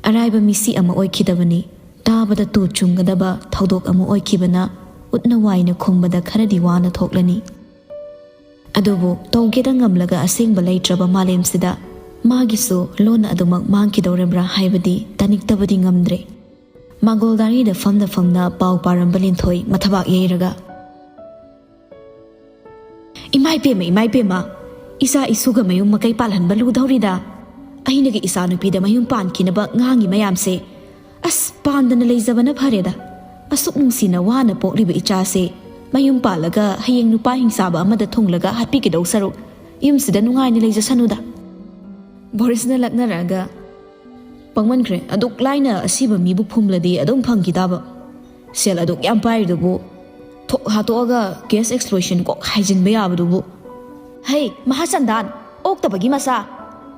ꯑꯔꯥꯏꯕ ꯃꯤꯁꯤ ꯑꯃ ꯑꯣꯏꯈꯤꯗꯕꯅꯤ꯫ ꯇꯥꯕꯗ ꯇꯨ ꯆꯨꯡꯒꯗꯕ ꯊꯧꯗꯣꯛ ꯑꯃ ꯑꯣꯏꯈꯤꯕꯅ ꯎꯠꯅ ꯋꯥꯏꯅ ꯈꯨꯝꯕꯗ ꯈꯔꯗꯤ ꯋꯥꯅ ꯊꯣꯛꯂꯅꯤ꯫ ꯑꯗꯨꯕꯨ ꯇꯧꯒꯦꯗ ꯉꯝꯂꯒ ꯑꯁꯦꯡꯕ ꯂꯩꯇ꯭ꯔꯕ ꯃꯥꯂꯦꯝꯁꯤꯗ ꯃꯥꯒꯤꯁꯨ ꯂꯣꯟꯅ ꯑꯗꯨꯃꯛ ꯃꯥꯡꯈꯤꯗꯧꯔꯤꯕ꯭ꯔꯥ ꯍꯥꯏꯕꯗꯤ ꯇꯥꯅꯤꯡꯗꯕꯗꯤ ꯉꯝꯗ꯭ꯔꯦ꯫ ꯃꯥꯡꯒꯣꯜ ꯗꯥꯔꯤꯗ ꯐꯝꯅ ꯐꯝꯅ ꯄꯥꯎ ꯄꯥꯔꯝꯕ ꯂꯤꯟꯊꯣꯏ ꯃꯊꯕꯥꯛ ꯌꯩꯔꯒ, "ꯏꯃꯥꯏ ꯄꯦꯝꯃ, ꯏꯃꯥꯏ ꯄꯦꯝꯃ, ꯏꯆꯥ ꯏꯁꯨꯒ ꯃꯌꯨꯝ ꯃꯀꯩ ꯄꯥꯜꯍꯟꯕ ꯂꯨꯗꯧꯔꯤꯗ꯫ ꯑꯩꯅꯒ ꯏꯆꯥꯅꯨꯄꯤꯗ ꯃꯌꯨꯝ ꯄꯥꯟꯈꯤꯅꯕ ꯉꯥꯡꯉꯤ ꯃꯌꯥꯝꯁꯦ꯫ ꯑꯁ, ꯄꯥꯟꯗꯅ ꯂꯩꯖꯕꯅ ꯐꯔꯦꯗ꯫ ꯑꯁꯨꯛ ꯅꯨꯡꯁꯤꯅ ꯋꯥꯅ ꯄꯣꯛꯂꯤꯕ ꯏꯆꯥꯁꯦ ꯃꯌꯨꯝ ꯄꯥꯜꯂꯒ ꯍꯌꯦꯡ ꯅꯨꯄꯥ ꯍꯤꯡꯆꯥꯕ ꯑꯃꯗ ꯊꯨꯡꯂꯒ ꯍꯥꯠꯄꯤꯒꯗꯧ ꯁꯔꯨꯛ, ꯌꯨꯝꯁꯤꯗ ꯅꯨꯡꯉꯥꯏꯅ ꯂꯩꯖꯁꯅꯨꯗ꯫ ꯕꯣꯔꯤꯁꯅ ꯂꯛꯅꯔꯛꯑꯒ, "ꯄꯪꯃꯟꯈ꯭ꯔꯦ, ꯑꯗꯨꯛ ꯂꯥꯏꯅ ꯑꯁꯤꯕ ꯃꯤꯕꯨ ꯐꯨꯝꯂꯗꯤ ꯑꯗꯨꯝ ꯐꯪꯈꯤ ꯇꯥꯕ꯫ ꯁꯦꯜ ꯑꯗꯨꯛ ꯌꯥꯝ ꯄꯥꯏꯔꯤꯗꯨꯕꯨ ꯊꯣꯛ ꯍꯥꯠꯇꯣꯛꯑꯒ ꯀꯦꯁ ꯑꯦꯛꯁꯇꯣꯔꯁꯟ ꯀꯣꯛ ꯍꯥꯏꯖꯤꯟꯕ ꯌꯥꯕꯗꯨꯕꯨ꯫ ꯍꯩ, ꯃꯍꯥꯆꯟꯗꯥꯟ, ꯑꯣꯛꯇꯕꯒꯤ ꯃꯆꯥ,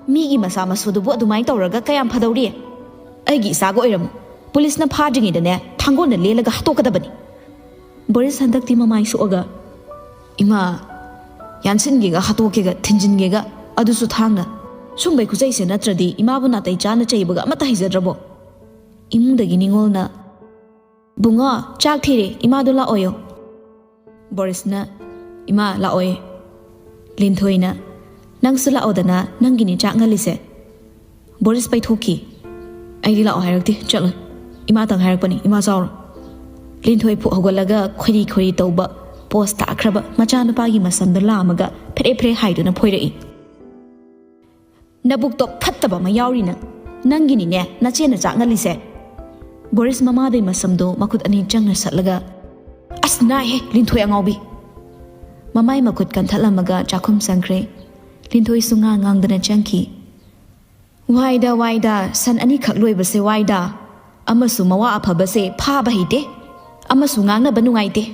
ꯃꯤꯒꯤ ꯃꯆꯥ ꯃꯁꯨꯗꯨꯕꯨ ꯑꯗꯨꯃꯥꯏꯅ ꯇꯧꯔꯒ ꯀꯌꯥꯝ ꯐꯗꯧꯔꯤ? ꯑꯩꯒꯤ ꯏꯆꯥꯒ ꯑꯣꯏꯔꯝꯃꯨ, ꯄꯨꯂꯤꯁꯅ ꯐꯥꯗ꯭ꯔꯤꯉꯩꯗꯅꯦ ꯊꯥꯡꯒꯣꯜꯅ ꯂꯦꯜꯂꯒ ꯍꯥꯠꯇꯣꯛꯀꯗꯕꯅꯤ꯫" ꯕꯣꯔꯤꯁ ꯍꯟꯗꯛꯇꯤ ꯃꯃꯥꯏ ꯁꯣꯛꯑꯒ, "ꯏꯃꯥ, ꯌꯥꯟꯁꯤꯟꯒꯦꯒ ꯍꯥꯠꯇꯣꯛꯀꯦꯒ ꯊꯤꯟꯖꯤꯟꯒꯦꯒ, ꯑꯗꯨꯁꯨ ꯊꯥꯡꯅ꯫ ꯁꯨꯝꯕꯩ ꯈꯨꯆꯩꯁꯦ ꯅꯠꯇ꯭ꯔꯗꯤ ꯏꯃꯥꯕꯨ ꯅꯥꯇꯩ ꯆꯥꯅ ꯆꯩꯕꯒ ꯑꯃꯠꯇ ꯍꯩꯖꯗ꯭ꯔꯕꯣ?" ꯏꯃꯨꯡꯗꯒꯤ ꯅꯤꯉꯣꯜꯅ, "ꯕꯨꯡꯉꯣ, ꯆꯥꯛ ꯊꯤꯔꯦ, ꯏꯃꯥꯗꯣ ꯂꯥꯛꯑꯣꯌꯣ꯫" ꯕꯣꯔꯤꯁꯅ, "ꯏꯃꯥ, ꯂꯥꯛꯑꯣꯌꯦ꯫" ꯂꯤꯟꯊꯣꯏꯅ, "ꯅꯪꯁꯨ ꯂꯥꯛꯑꯣꯗꯅ, ꯅꯪꯒꯤꯅꯤ ꯆꯥꯛ ꯉꯜꯂꯤꯁꯦ꯫" ꯕꯣꯔꯤꯁ ꯄꯩꯊꯣꯛꯈꯤ꯫ "ꯑꯩꯗꯤ ꯂꯥꯛꯑꯣ ꯍꯥꯏꯔꯛꯇꯦ, ꯆꯠꯂꯣ꯫ ꯏꯃꯥꯇꯪ ꯍꯥꯏꯔꯛꯄꯅꯤ, ꯏꯃꯥ ꯆꯥꯎꯔꯣ꯫" ꯂꯤꯟꯊꯣꯏ ꯐꯨꯛ ꯍꯧꯒꯠꯂꯒ ꯈꯣꯏꯔꯤ ꯈꯣꯏꯔꯤ ꯇꯧꯕ ꯄꯣꯁ ꯇꯥꯈ꯭ꯔꯕ ꯃꯆꯥꯅꯨꯄꯥꯒꯤ ꯃꯁꯝꯗ ꯂꯥꯝꯃꯒ ꯐꯦꯔꯦ ꯐꯦꯔꯦ ꯍꯥꯏꯗꯨꯅ ꯐꯣꯏꯔꯛꯏ꯫ "ꯅꯕꯨꯛꯇꯣ ꯐꯠꯇꯕ ꯑꯃ ꯌꯥꯎꯔꯤ ꯅꯪ꯫ ꯅꯪꯒꯤꯅꯤꯅꯦ ꯅꯆꯦꯅ ꯆꯥꯛ ꯉꯜꯂꯤꯁꯦ꯫" ꯕꯣꯔꯤꯁ ꯃꯃꯥꯗꯩ ꯃꯁꯝꯗꯣ ꯃꯈꯨꯠ ꯑꯅꯤ ꯆꯪꯅ ꯁꯠꯂꯒ, "ꯑꯁ, ꯅꯥꯏꯍꯦ, ꯂꯤꯟꯊꯣꯏ ꯑꯉꯥꯎꯕꯤ!" ꯃꯃꯥꯏ ꯃꯈꯨꯠ ꯀꯟꯊꯠꯂꯝꯃꯒ ꯆꯥꯛꯈꯨꯝ ꯆꯪꯈ꯭ꯔꯦ꯫ ꯂꯤꯟꯊꯣꯏꯁꯨ ꯉꯥꯡ ꯉꯥꯡꯗꯅ ꯆꯪꯈꯤ꯫ "ꯋꯥꯏꯗ, ꯋꯥꯏꯗ, ꯁꯟ ꯑꯅꯤꯈꯛ ꯂꯣꯏꯕꯁꯦ ꯋꯥꯏꯗ꯫ ꯑꯃꯁꯨ ꯃꯋꯥ ꯑꯐꯕꯁꯦ ꯐꯥꯕ ꯍꯩꯇꯦ, ꯑꯃꯁꯨ ꯉꯥꯡꯅꯕ ꯅꯨꯡꯉꯥꯏꯇꯦ꯫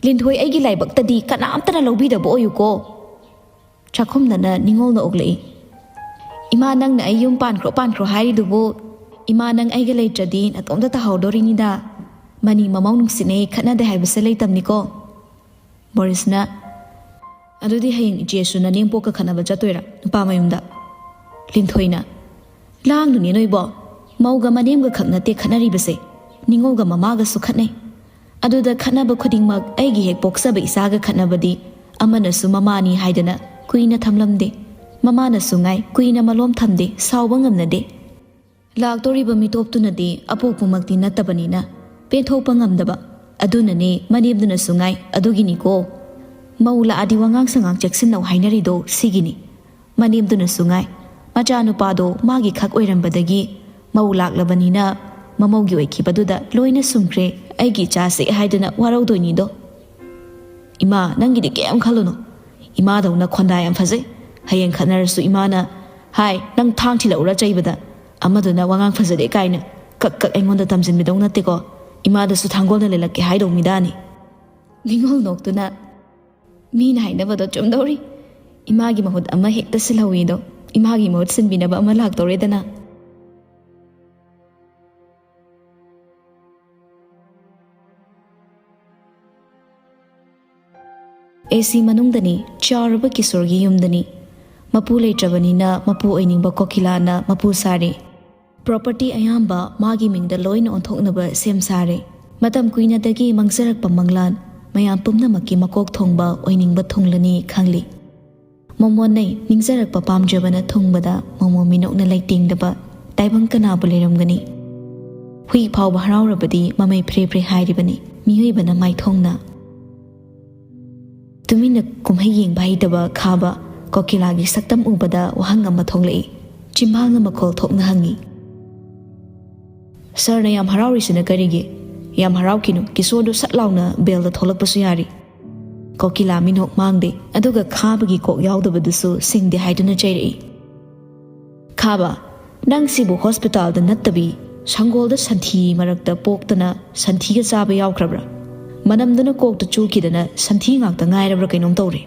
ꯂꯤꯟꯊꯣꯏ ꯑꯩꯒꯤ ꯂꯥꯏꯕꯛꯇꯗꯤ ꯀꯅꯥꯝꯇꯅ ꯂꯧꯕꯤꯗꯕ ꯑꯣꯏꯌꯨꯀꯣ꯫" ꯆꯥꯛꯈꯨꯝꯗꯅ ꯅꯤꯉꯣꯜꯅ ꯑꯣꯛꯂꯛꯏ꯫ "ꯏꯃꯥ, ꯅꯪꯅ ꯑꯩ ꯌꯨꯝ ꯄꯥꯟꯈ꯭ꯔꯣ ꯄꯥꯟꯈ꯭ꯔꯣ ꯍꯥꯏꯔꯤꯗꯨꯕꯨ, ꯏꯃꯥ, ꯅꯪ ꯑꯩꯒ ꯂꯩꯇ꯭ꯔꯗꯤ ꯅꯇꯣꯝꯇ ꯇꯥꯍꯧꯗꯣꯔꯤꯅꯤꯗ꯫ ꯃꯅꯤ ꯃꯃꯧ ꯅꯨꯡꯁꯤꯅꯩ ꯈꯠꯅꯗꯦ ꯍꯥꯏꯕꯁꯦ ꯂꯩꯇꯝꯅꯤꯀꯣ꯫" ꯕꯣꯔꯤꯁꯅ, "ꯑꯗꯨꯗꯤ ꯍꯌꯦꯡ ꯏꯆꯦꯁꯨ ꯅꯅꯦꯝꯄꯣꯛꯀ ꯈꯠꯅꯕ ꯆꯠꯇꯣꯏꯔꯥ ꯅꯨꯄꯥ ꯃꯌꯨꯝꯗ?" ꯂꯤꯟꯊꯣꯏꯅ, "ꯂꯥꯡꯅꯨꯅꯦ ꯅꯣꯏꯕꯣ, ꯃꯧꯒ ꯃꯅꯦꯝꯒ ꯈꯛ ꯅꯠꯇꯦ ꯈꯠꯅꯔꯤꯕꯁꯦ, ꯅꯤꯉꯣꯜꯒ ꯃꯃꯥꯒꯁꯨ ꯈꯠꯅꯩ꯫ ꯑꯗꯨꯗ ꯈꯠꯅꯕ ꯈꯨꯗꯤꯡꯃꯛ ꯑꯩꯒꯤ ꯍꯦꯛ ꯄꯣꯛꯆꯕ ꯏꯆꯥꯒ ꯈꯠꯅꯕꯗꯤ ꯑꯃꯅꯁꯨ ꯃꯃꯥꯅꯤ ꯍꯥꯏꯗꯅ ꯀꯨꯏꯅ ꯊꯝꯂꯝꯗꯦ꯫ ꯃꯃꯥꯅꯁꯨ ꯉꯥꯏ ꯀꯨꯏꯅ ꯃꯂꯣꯝ ꯊꯝꯗꯦ, ꯁꯥꯎꯕ ꯉꯝꯅꯗꯦ꯫ ꯂꯥꯛꯇꯣꯔꯤꯕ ꯃꯤꯇꯣꯞꯇꯨꯅꯗꯤ ꯑꯄꯣꯛꯄꯃꯛꯇꯤ ꯅꯠꯇꯕꯅꯤꯅ ꯄꯦꯟꯊꯣꯛꯄ ꯉꯝꯗꯕ꯫ ꯑꯗꯨꯅꯅꯦ ꯃꯅꯦꯝꯗꯨꯅꯁꯨ ꯉꯥꯏ ꯑꯗꯨꯒꯤꯅꯤꯀꯣ꯫ ꯃꯧ ꯂꯥꯛꯑꯗꯤ ꯋꯥꯉꯥꯡ ꯁꯉꯥꯡ ꯆꯦꯛꯁꯤꯟꯅꯧ ꯍꯥꯏꯅꯔꯤꯗꯣ ꯁꯤꯒꯤꯅꯤ꯫ ꯃꯅꯦꯝꯗꯨꯅꯁꯨ ꯉꯥꯏ, ꯃꯆꯥꯅꯨꯄꯥꯗꯣ ꯃꯥꯒꯤ ꯈꯛ ꯑꯣꯏꯔꯝꯕꯗꯒꯤ ꯃꯧ ꯂꯥꯛꯂꯕꯅꯤꯅ ꯃꯃꯧꯒꯤ ꯑꯣꯏꯈꯤꯕꯗꯨꯗ ꯂꯣꯏꯅ ꯁꯨꯝꯈ꯭ꯔꯦ꯫ ꯑꯩꯒꯤ ꯏꯆꯥꯁꯦ ꯍꯥꯏꯗꯨꯅ ꯋꯥꯔꯧꯗꯣꯏꯅꯤꯗꯣ꯫ "ꯏꯃꯥ, ꯅꯪꯒꯤꯗꯤ ꯀꯩꯝ ꯈꯜꯂꯨꯅꯨ꯫ ꯏꯃꯥꯗꯧꯅ ꯈꯣꯟꯗꯥ ꯌꯥꯝ ꯐꯖꯩ꯫ ꯍꯌꯦꯡ ꯈꯠꯅꯔꯁꯨ ꯏꯃꯥꯅ, 'ꯍꯥꯏ, ꯅꯪ ꯊꯥꯡ ꯊꯤꯜꯂꯛꯎꯔꯥ ꯆꯩꯕꯗ?' ꯑꯃꯗꯨꯅ ꯋꯥꯉꯥꯡ ꯐꯖꯗꯦ ꯀꯥꯏꯅ ꯀꯛ ꯀꯛ ꯑꯩꯉꯣꯟꯗ ꯇꯝꯁꯤꯟꯕꯤꯗꯧ ꯅꯠꯇꯦꯀꯣ꯫ ꯏꯃꯥꯗꯁꯨ ꯊꯥꯡꯒꯣꯜꯅ ꯂꯩꯂꯛꯀꯦ ꯍꯥꯏꯗꯧ ꯃꯤꯗꯥꯅꯤ"꯫ ꯅꯤꯉꯣꯜ ꯅꯣꯛꯇꯨꯅ, "ꯃꯤꯅ ꯍꯥꯏꯅꯕꯗꯣ ꯆꯨꯝꯗꯧꯔꯤ꯫ ꯏꯃꯥꯒꯤ ꯃꯍꯨꯠ ꯑꯃ ꯍꯦꯛꯇ ꯁꯤꯜꯍꯧꯋꯤꯗꯣ꯫ ꯏꯃꯥꯒꯤ ꯃꯍꯨꯠ ꯁꯤꯟꯕꯤꯅꯕ ꯑꯃ ꯂꯥꯛꯇꯧꯔꯦꯗꯅ"꯫ ꯑꯦ ꯁꯤ ꯃꯅꯨꯡꯗꯅꯤ, ꯆꯥꯎꯔꯕ ꯀꯤꯁꯣꯔꯒꯤ ꯌꯨꯝꯗꯅꯤ꯫ ꯃꯄꯨ ꯂꯩꯇ꯭ꯔꯕꯅꯤꯅ ꯃꯄꯨ ꯑꯣꯏꯅꯤꯡꯕ ꯀꯣꯀꯤꯂꯥꯅ ꯃꯄꯨ ꯁꯥꯔꯦ꯫ ꯄ꯭ꯔꯣꯄꯔꯇꯤ ꯑꯌꯥꯝꯕ ꯃꯥꯒꯤ ꯃꯤꯡꯗ ꯂꯣꯏꯅ ꯑꯣꯟꯊꯣꯛꯅꯕ ꯁꯦꯝ ꯁꯥꯔꯦ꯫ ꯃꯇꯝ ꯀꯨꯏꯅꯗꯒꯤ ꯃꯥꯡꯖꯔꯛꯄ ꯃꯪꯂꯥꯟ, ꯃꯌꯥꯝ ꯄꯨꯝꯅꯃꯛꯀꯤ ꯃꯀꯣꯛ ꯊꯣꯡꯕ ꯑꯣꯏꯅꯤꯡꯕ ꯊꯨꯡꯂꯅꯤ ꯈꯪꯂꯤ꯫ ꯃꯣꯃꯣꯟꯅꯩ ꯅꯤꯡꯖꯔꯛꯄ ꯄꯥꯝꯖꯕꯅ ꯊꯨꯡꯕꯗ ꯃꯣꯃꯣ ꯃꯤꯅꯣꯛꯅ ꯂꯩꯇꯦꯡꯗꯕ ꯇꯥꯏꯕꯪ ꯀꯅꯥꯕꯨ ꯂꯩꯔꯝꯒꯅꯤ? ꯍꯨꯏ ꯐꯥꯎꯕ ꯍꯔꯥꯎꯔꯕꯗꯤ ꯃꯃꯩ ꯐ꯭ꯔꯦ ꯐ꯭ꯔꯦ ꯍꯥꯏꯔꯤꯕꯅꯤ, ꯃꯤꯑꯣꯏꯕꯅ ꯃꯥꯏꯊꯣꯡꯅ꯫ ꯇꯨꯃꯤꯟꯅ ꯀꯨꯝꯍꯩ ꯌꯦꯡꯕ ꯍꯩꯇꯕ ꯈꯥꯕ ꯀꯣꯀꯤꯂꯥꯒꯤ ꯁꯛꯇꯝ ꯎꯕꯗ ꯋꯥꯍꯪ ꯑꯃ ꯊꯣꯛꯂꯛꯏ꯫ ꯆꯤꯝꯕꯥꯜꯅ ꯃꯈꯣꯜ ꯊꯣꯛꯅ ꯍꯪꯉꯤ, "ꯁꯥꯔꯅ ꯌꯥꯝ ꯍꯔꯥꯎꯔꯤꯁꯤꯅ ꯀꯔꯤꯒꯤ?" "ꯌꯥꯝ ꯍꯔꯥꯎꯈꯤꯅꯨ, ꯀꯤꯁꯣꯔꯗꯨ ꯁꯠ ꯂꯥꯎꯅ ꯕꯦꯜꯗ ꯊꯣꯛꯂꯛꯄꯁꯨ ꯌꯥꯔꯤ"꯫ ꯀꯣꯀꯤꯂꯥ ꯃꯤꯅꯣꯛ ꯃꯥꯡꯗꯦ, ꯑꯗꯨꯒ ꯈꯥꯕꯒꯤ ꯀꯣꯛ ꯌꯥꯎꯗꯕꯗꯨꯁꯨ ꯁꯤꯡꯗꯦ ꯍꯥꯏꯗꯨꯅ ꯆꯩꯔꯛꯏ꯫ "ꯈꯥꯕ, ꯅꯪ ꯁꯤꯕꯨ ꯍꯣꯁꯄꯤꯇꯥꯜꯗ ꯅꯠꯇꯕꯤ ꯁꯪꯒꯣꯜꯗ ꯁꯟꯊꯤ ꯃꯔꯛꯇ ꯄꯣꯛꯇꯅ ꯁꯟꯊꯤꯒ ꯆꯥꯕ ꯌꯥꯎꯈ꯭ꯔꯕ꯭ꯔꯥ? ꯃꯅꯝꯗꯨꯅ ꯀꯣꯛꯇ ꯆꯨꯈꯤꯗꯅ ꯁꯟꯊꯤ ꯉꯥꯛꯇ ꯉꯥꯏꯔꯕ꯭ꯔꯥ ꯀꯩꯅꯣꯝ ꯇꯧꯔꯦ"꯫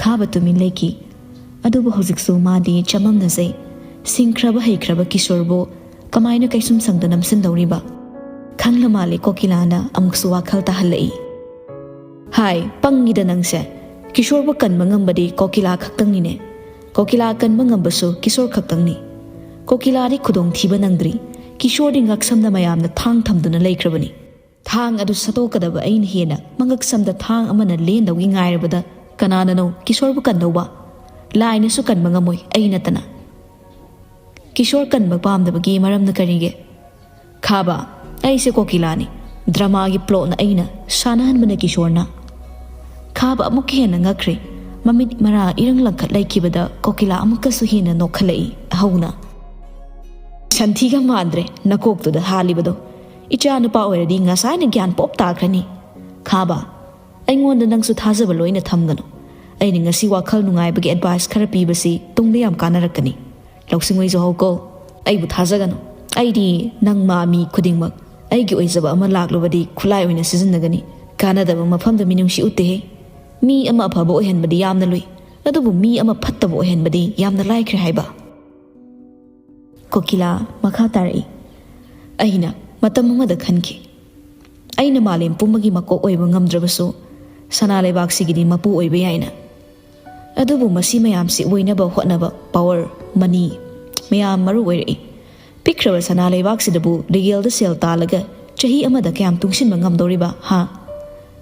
ꯈꯥꯕ ꯇꯨꯃꯤꯟ ꯂꯩꯈꯤ꯫ ꯑꯗꯨꯕꯨ ꯍꯧꯖꯤꯛꯁꯨ ꯃꯥꯗꯤ ꯆꯃꯝꯅꯖꯩ꯫ ꯁꯤꯡꯈ꯭ꯔꯕ ꯍꯩꯈ꯭ꯔꯕ ꯀꯤꯁꯣꯔꯕꯨ ꯀꯃꯥꯏꯅ ꯀꯩꯁꯨꯝ ꯁꯪꯗ ꯅꯝꯁꯤꯟꯗꯧꯔꯤꯕ? ꯈꯪꯂ ꯃꯥꯜꯂꯦ ꯀꯣꯀꯤꯂꯥꯅ ꯑꯃꯨꯛꯁꯨ ꯋꯥꯈꯜ ꯇꯥꯍꯜꯂꯛꯏ꯫ "ꯍꯥꯏ, ꯄꯪꯉꯤꯗ ꯅꯪꯁꯦ꯫ ꯀꯤꯁꯣꯔꯕꯨ ꯀꯟꯕ ꯉꯝꯕꯗꯤ ꯀꯣꯀꯤꯂꯥ ꯈꯛꯇꯪꯅꯤꯅꯦ꯫ ꯀꯣꯀꯤꯂꯥ ꯀꯟꯕ ꯉꯝꯕꯁꯨ ꯀꯤꯁꯣꯔ ꯈꯛꯇꯪꯅꯤ꯫ ꯀꯣꯀꯤꯂꯥꯗꯤ ꯈꯨꯗꯣꯡꯊꯤꯕ ꯅꯪꯗ꯭ꯔꯤ꯫ ꯀꯤꯁꯣꯔꯗꯤ ꯉꯛꯁꯝꯗ ꯃꯌꯥꯝꯅ ꯊꯥꯡ ꯊꯝꯗꯨꯅ ꯂꯩꯈ꯭ꯔꯕꯅꯤ꯫ ꯊꯥꯡ ꯑꯗꯨ ꯁꯠꯇꯣꯛꯀꯗꯕ ꯑꯩꯅ ꯍꯦꯟꯅ ꯃꯉꯛꯁꯝꯗ ꯊꯥꯡ ꯑꯃꯅ ꯂꯦꯟꯗꯧꯒꯤ ꯉꯥꯏꯔꯕꯗ ꯀꯅꯥꯅꯅꯣ ꯀꯤꯁꯣꯔꯕꯨ ꯀꯟꯗꯧꯕ? ꯂꯥꯏꯅꯁꯨ ꯀꯟꯕ ꯉꯝꯃꯣꯏ, ꯑꯩ ꯅꯠꯇꯅ"꯫ "ꯀꯤꯁꯣꯔ ꯀꯟꯕ ꯄꯥꯝꯗꯕꯒꯤ ꯃꯔꯝꯅ ꯀꯔꯤꯒꯤ?" "ꯈꯥꯕ, ꯑꯩꯁꯦ ꯀꯣꯀꯤꯂꯥꯅꯤ꯫ ꯗ꯭ꯔꯃꯥꯒꯤ ꯄ꯭ꯂꯣꯠꯅ ꯑꯩꯅ, ꯁꯥꯟꯅꯍꯟꯕꯅ ꯀꯤꯁꯣꯔꯅ"꯫ ꯈꯥꯕ ꯑꯃꯨꯛꯀ ꯍꯦꯟꯅ ꯉꯛꯈ꯭ꯔꯦ꯫ ꯃꯃꯤꯠ ꯃꯔꯥ ꯏꯔꯪ ꯂꯪꯈꯠ ꯂꯩꯈꯤꯕꯗ ꯀꯣꯀꯤꯂꯥ ꯑꯃꯨꯛꯀꯁꯨ ꯍꯦꯟꯅ ꯅꯣꯛꯈꯠꯂꯛꯏ꯫ ꯍꯧꯅ, "ꯁꯟꯊꯤꯒ ꯃꯥꯟꯗ꯭ꯔꯦ ꯅꯀꯣꯛꯇꯨꯗ ꯍꯥꯜꯂꯤꯕꯗꯣ꯫ ꯏꯆꯥ ꯅꯨꯄꯥ ꯑꯣꯏꯔꯗꯤ ꯉꯁꯥꯏꯅ ꯒ꯭ꯌꯥꯟ ꯄꯣꯞ ꯇꯥꯈ꯭ꯔꯅꯤ꯫ ꯈꯥꯕ, ꯑꯩꯉꯣꯟꯗ ꯅꯪꯁꯨ ꯊꯥꯖꯕ ꯂꯣꯏꯅ ꯊꯝꯒꯅꯨ꯫ ꯑꯩꯅ ꯉꯁꯤ ꯋꯥꯈꯜ ꯅꯨꯡꯉꯥꯏꯕꯒꯤ ꯑꯦꯗꯚꯥꯏꯁ ꯈꯔ ꯄꯤꯕꯁꯤ ꯇꯨꯡꯗ ꯌꯥꯝ ꯀꯥꯟꯅꯔꯛꯀꯅꯤ꯫ ꯂꯧꯁꯤꯡ ꯑꯣꯏꯖꯍꯧ ꯀꯣ꯫ ꯑꯩꯕꯨ ꯊꯥꯖꯒꯅꯨ꯫ ꯑꯩꯗꯤ ꯅꯪ ꯃꯥ ꯃꯤ ꯈꯨꯗꯤꯡꯃꯛ ꯑꯩꯒꯤ ꯑꯣꯏꯖꯕ ꯑꯃ ꯂꯥꯛꯂꯨꯕꯗꯤ ꯈꯨꯠꯂꯥꯏ ꯑꯣꯏꯅ ꯁꯤꯖꯤꯟꯅꯒꯅꯤ꯫ ꯀꯥꯟꯅꯗꯕ ꯃꯐꯝꯗ ꯃꯤꯅꯨꯡꯁꯤ ꯎꯠꯇꯦꯍꯦ꯫ ꯃꯤ ꯑꯃ ꯑꯐꯕ ꯑꯣꯏꯍꯟꯕꯗꯤ ꯌꯥꯝꯅ ꯂꯨꯏ, ꯑꯗꯨꯕꯨ ꯃꯤ ꯑꯃ ꯐꯠꯇꯕ ꯑꯣꯏꯍꯟꯕꯗꯤ ꯌꯥꯝꯅ ꯂꯥꯏꯈ꯭ꯔꯦ ꯍꯥꯏꯕ"꯫ ꯀꯣꯀꯤꯂꯥ ꯃꯈꯥ ꯇꯥꯔꯛꯏ, "ꯑꯩꯅ ꯃꯇꯝ ꯑꯃꯗ ꯈꯟꯈꯤ, ꯑꯩꯅ ꯃꯥꯂꯦꯝ ꯄꯨꯝꯕꯒꯤ ꯃꯀꯣꯛ ꯑꯣꯏꯕ ꯉꯝꯗ꯭ꯔꯕꯁꯨ, ꯁꯅꯥ ꯂꯩꯕꯥꯛꯁꯤꯒꯤꯗꯤ ꯃꯄꯨ ꯑꯣꯏꯕ ꯌꯥꯏꯅ꯫ ꯑꯗꯨꯕꯨ ꯃꯁꯤ ꯃꯌꯥꯝꯁꯤ ꯑꯣꯏꯅꯕ ꯍꯣꯠꯅꯕ ꯄꯥꯋꯔ, ꯃꯅꯤ ꯃꯌꯥꯝ ꯃꯔꯨ ꯑꯣꯏꯔꯛꯏ꯫ ꯄꯤꯛꯈ꯭ꯔꯕ ꯁꯅꯥ ꯂꯩꯕꯥꯛꯁꯤꯗꯕꯨ ꯂꯤꯒꯦꯜꯗ ꯁꯦꯜ ꯇꯥꯜꯂꯒ ꯆꯍꯤ ꯑꯃꯗ ꯀꯌꯥꯝ ꯇꯨꯡꯁꯤꯟꯕ ꯉꯝꯗꯧꯔꯤꯕ, ꯍꯥ?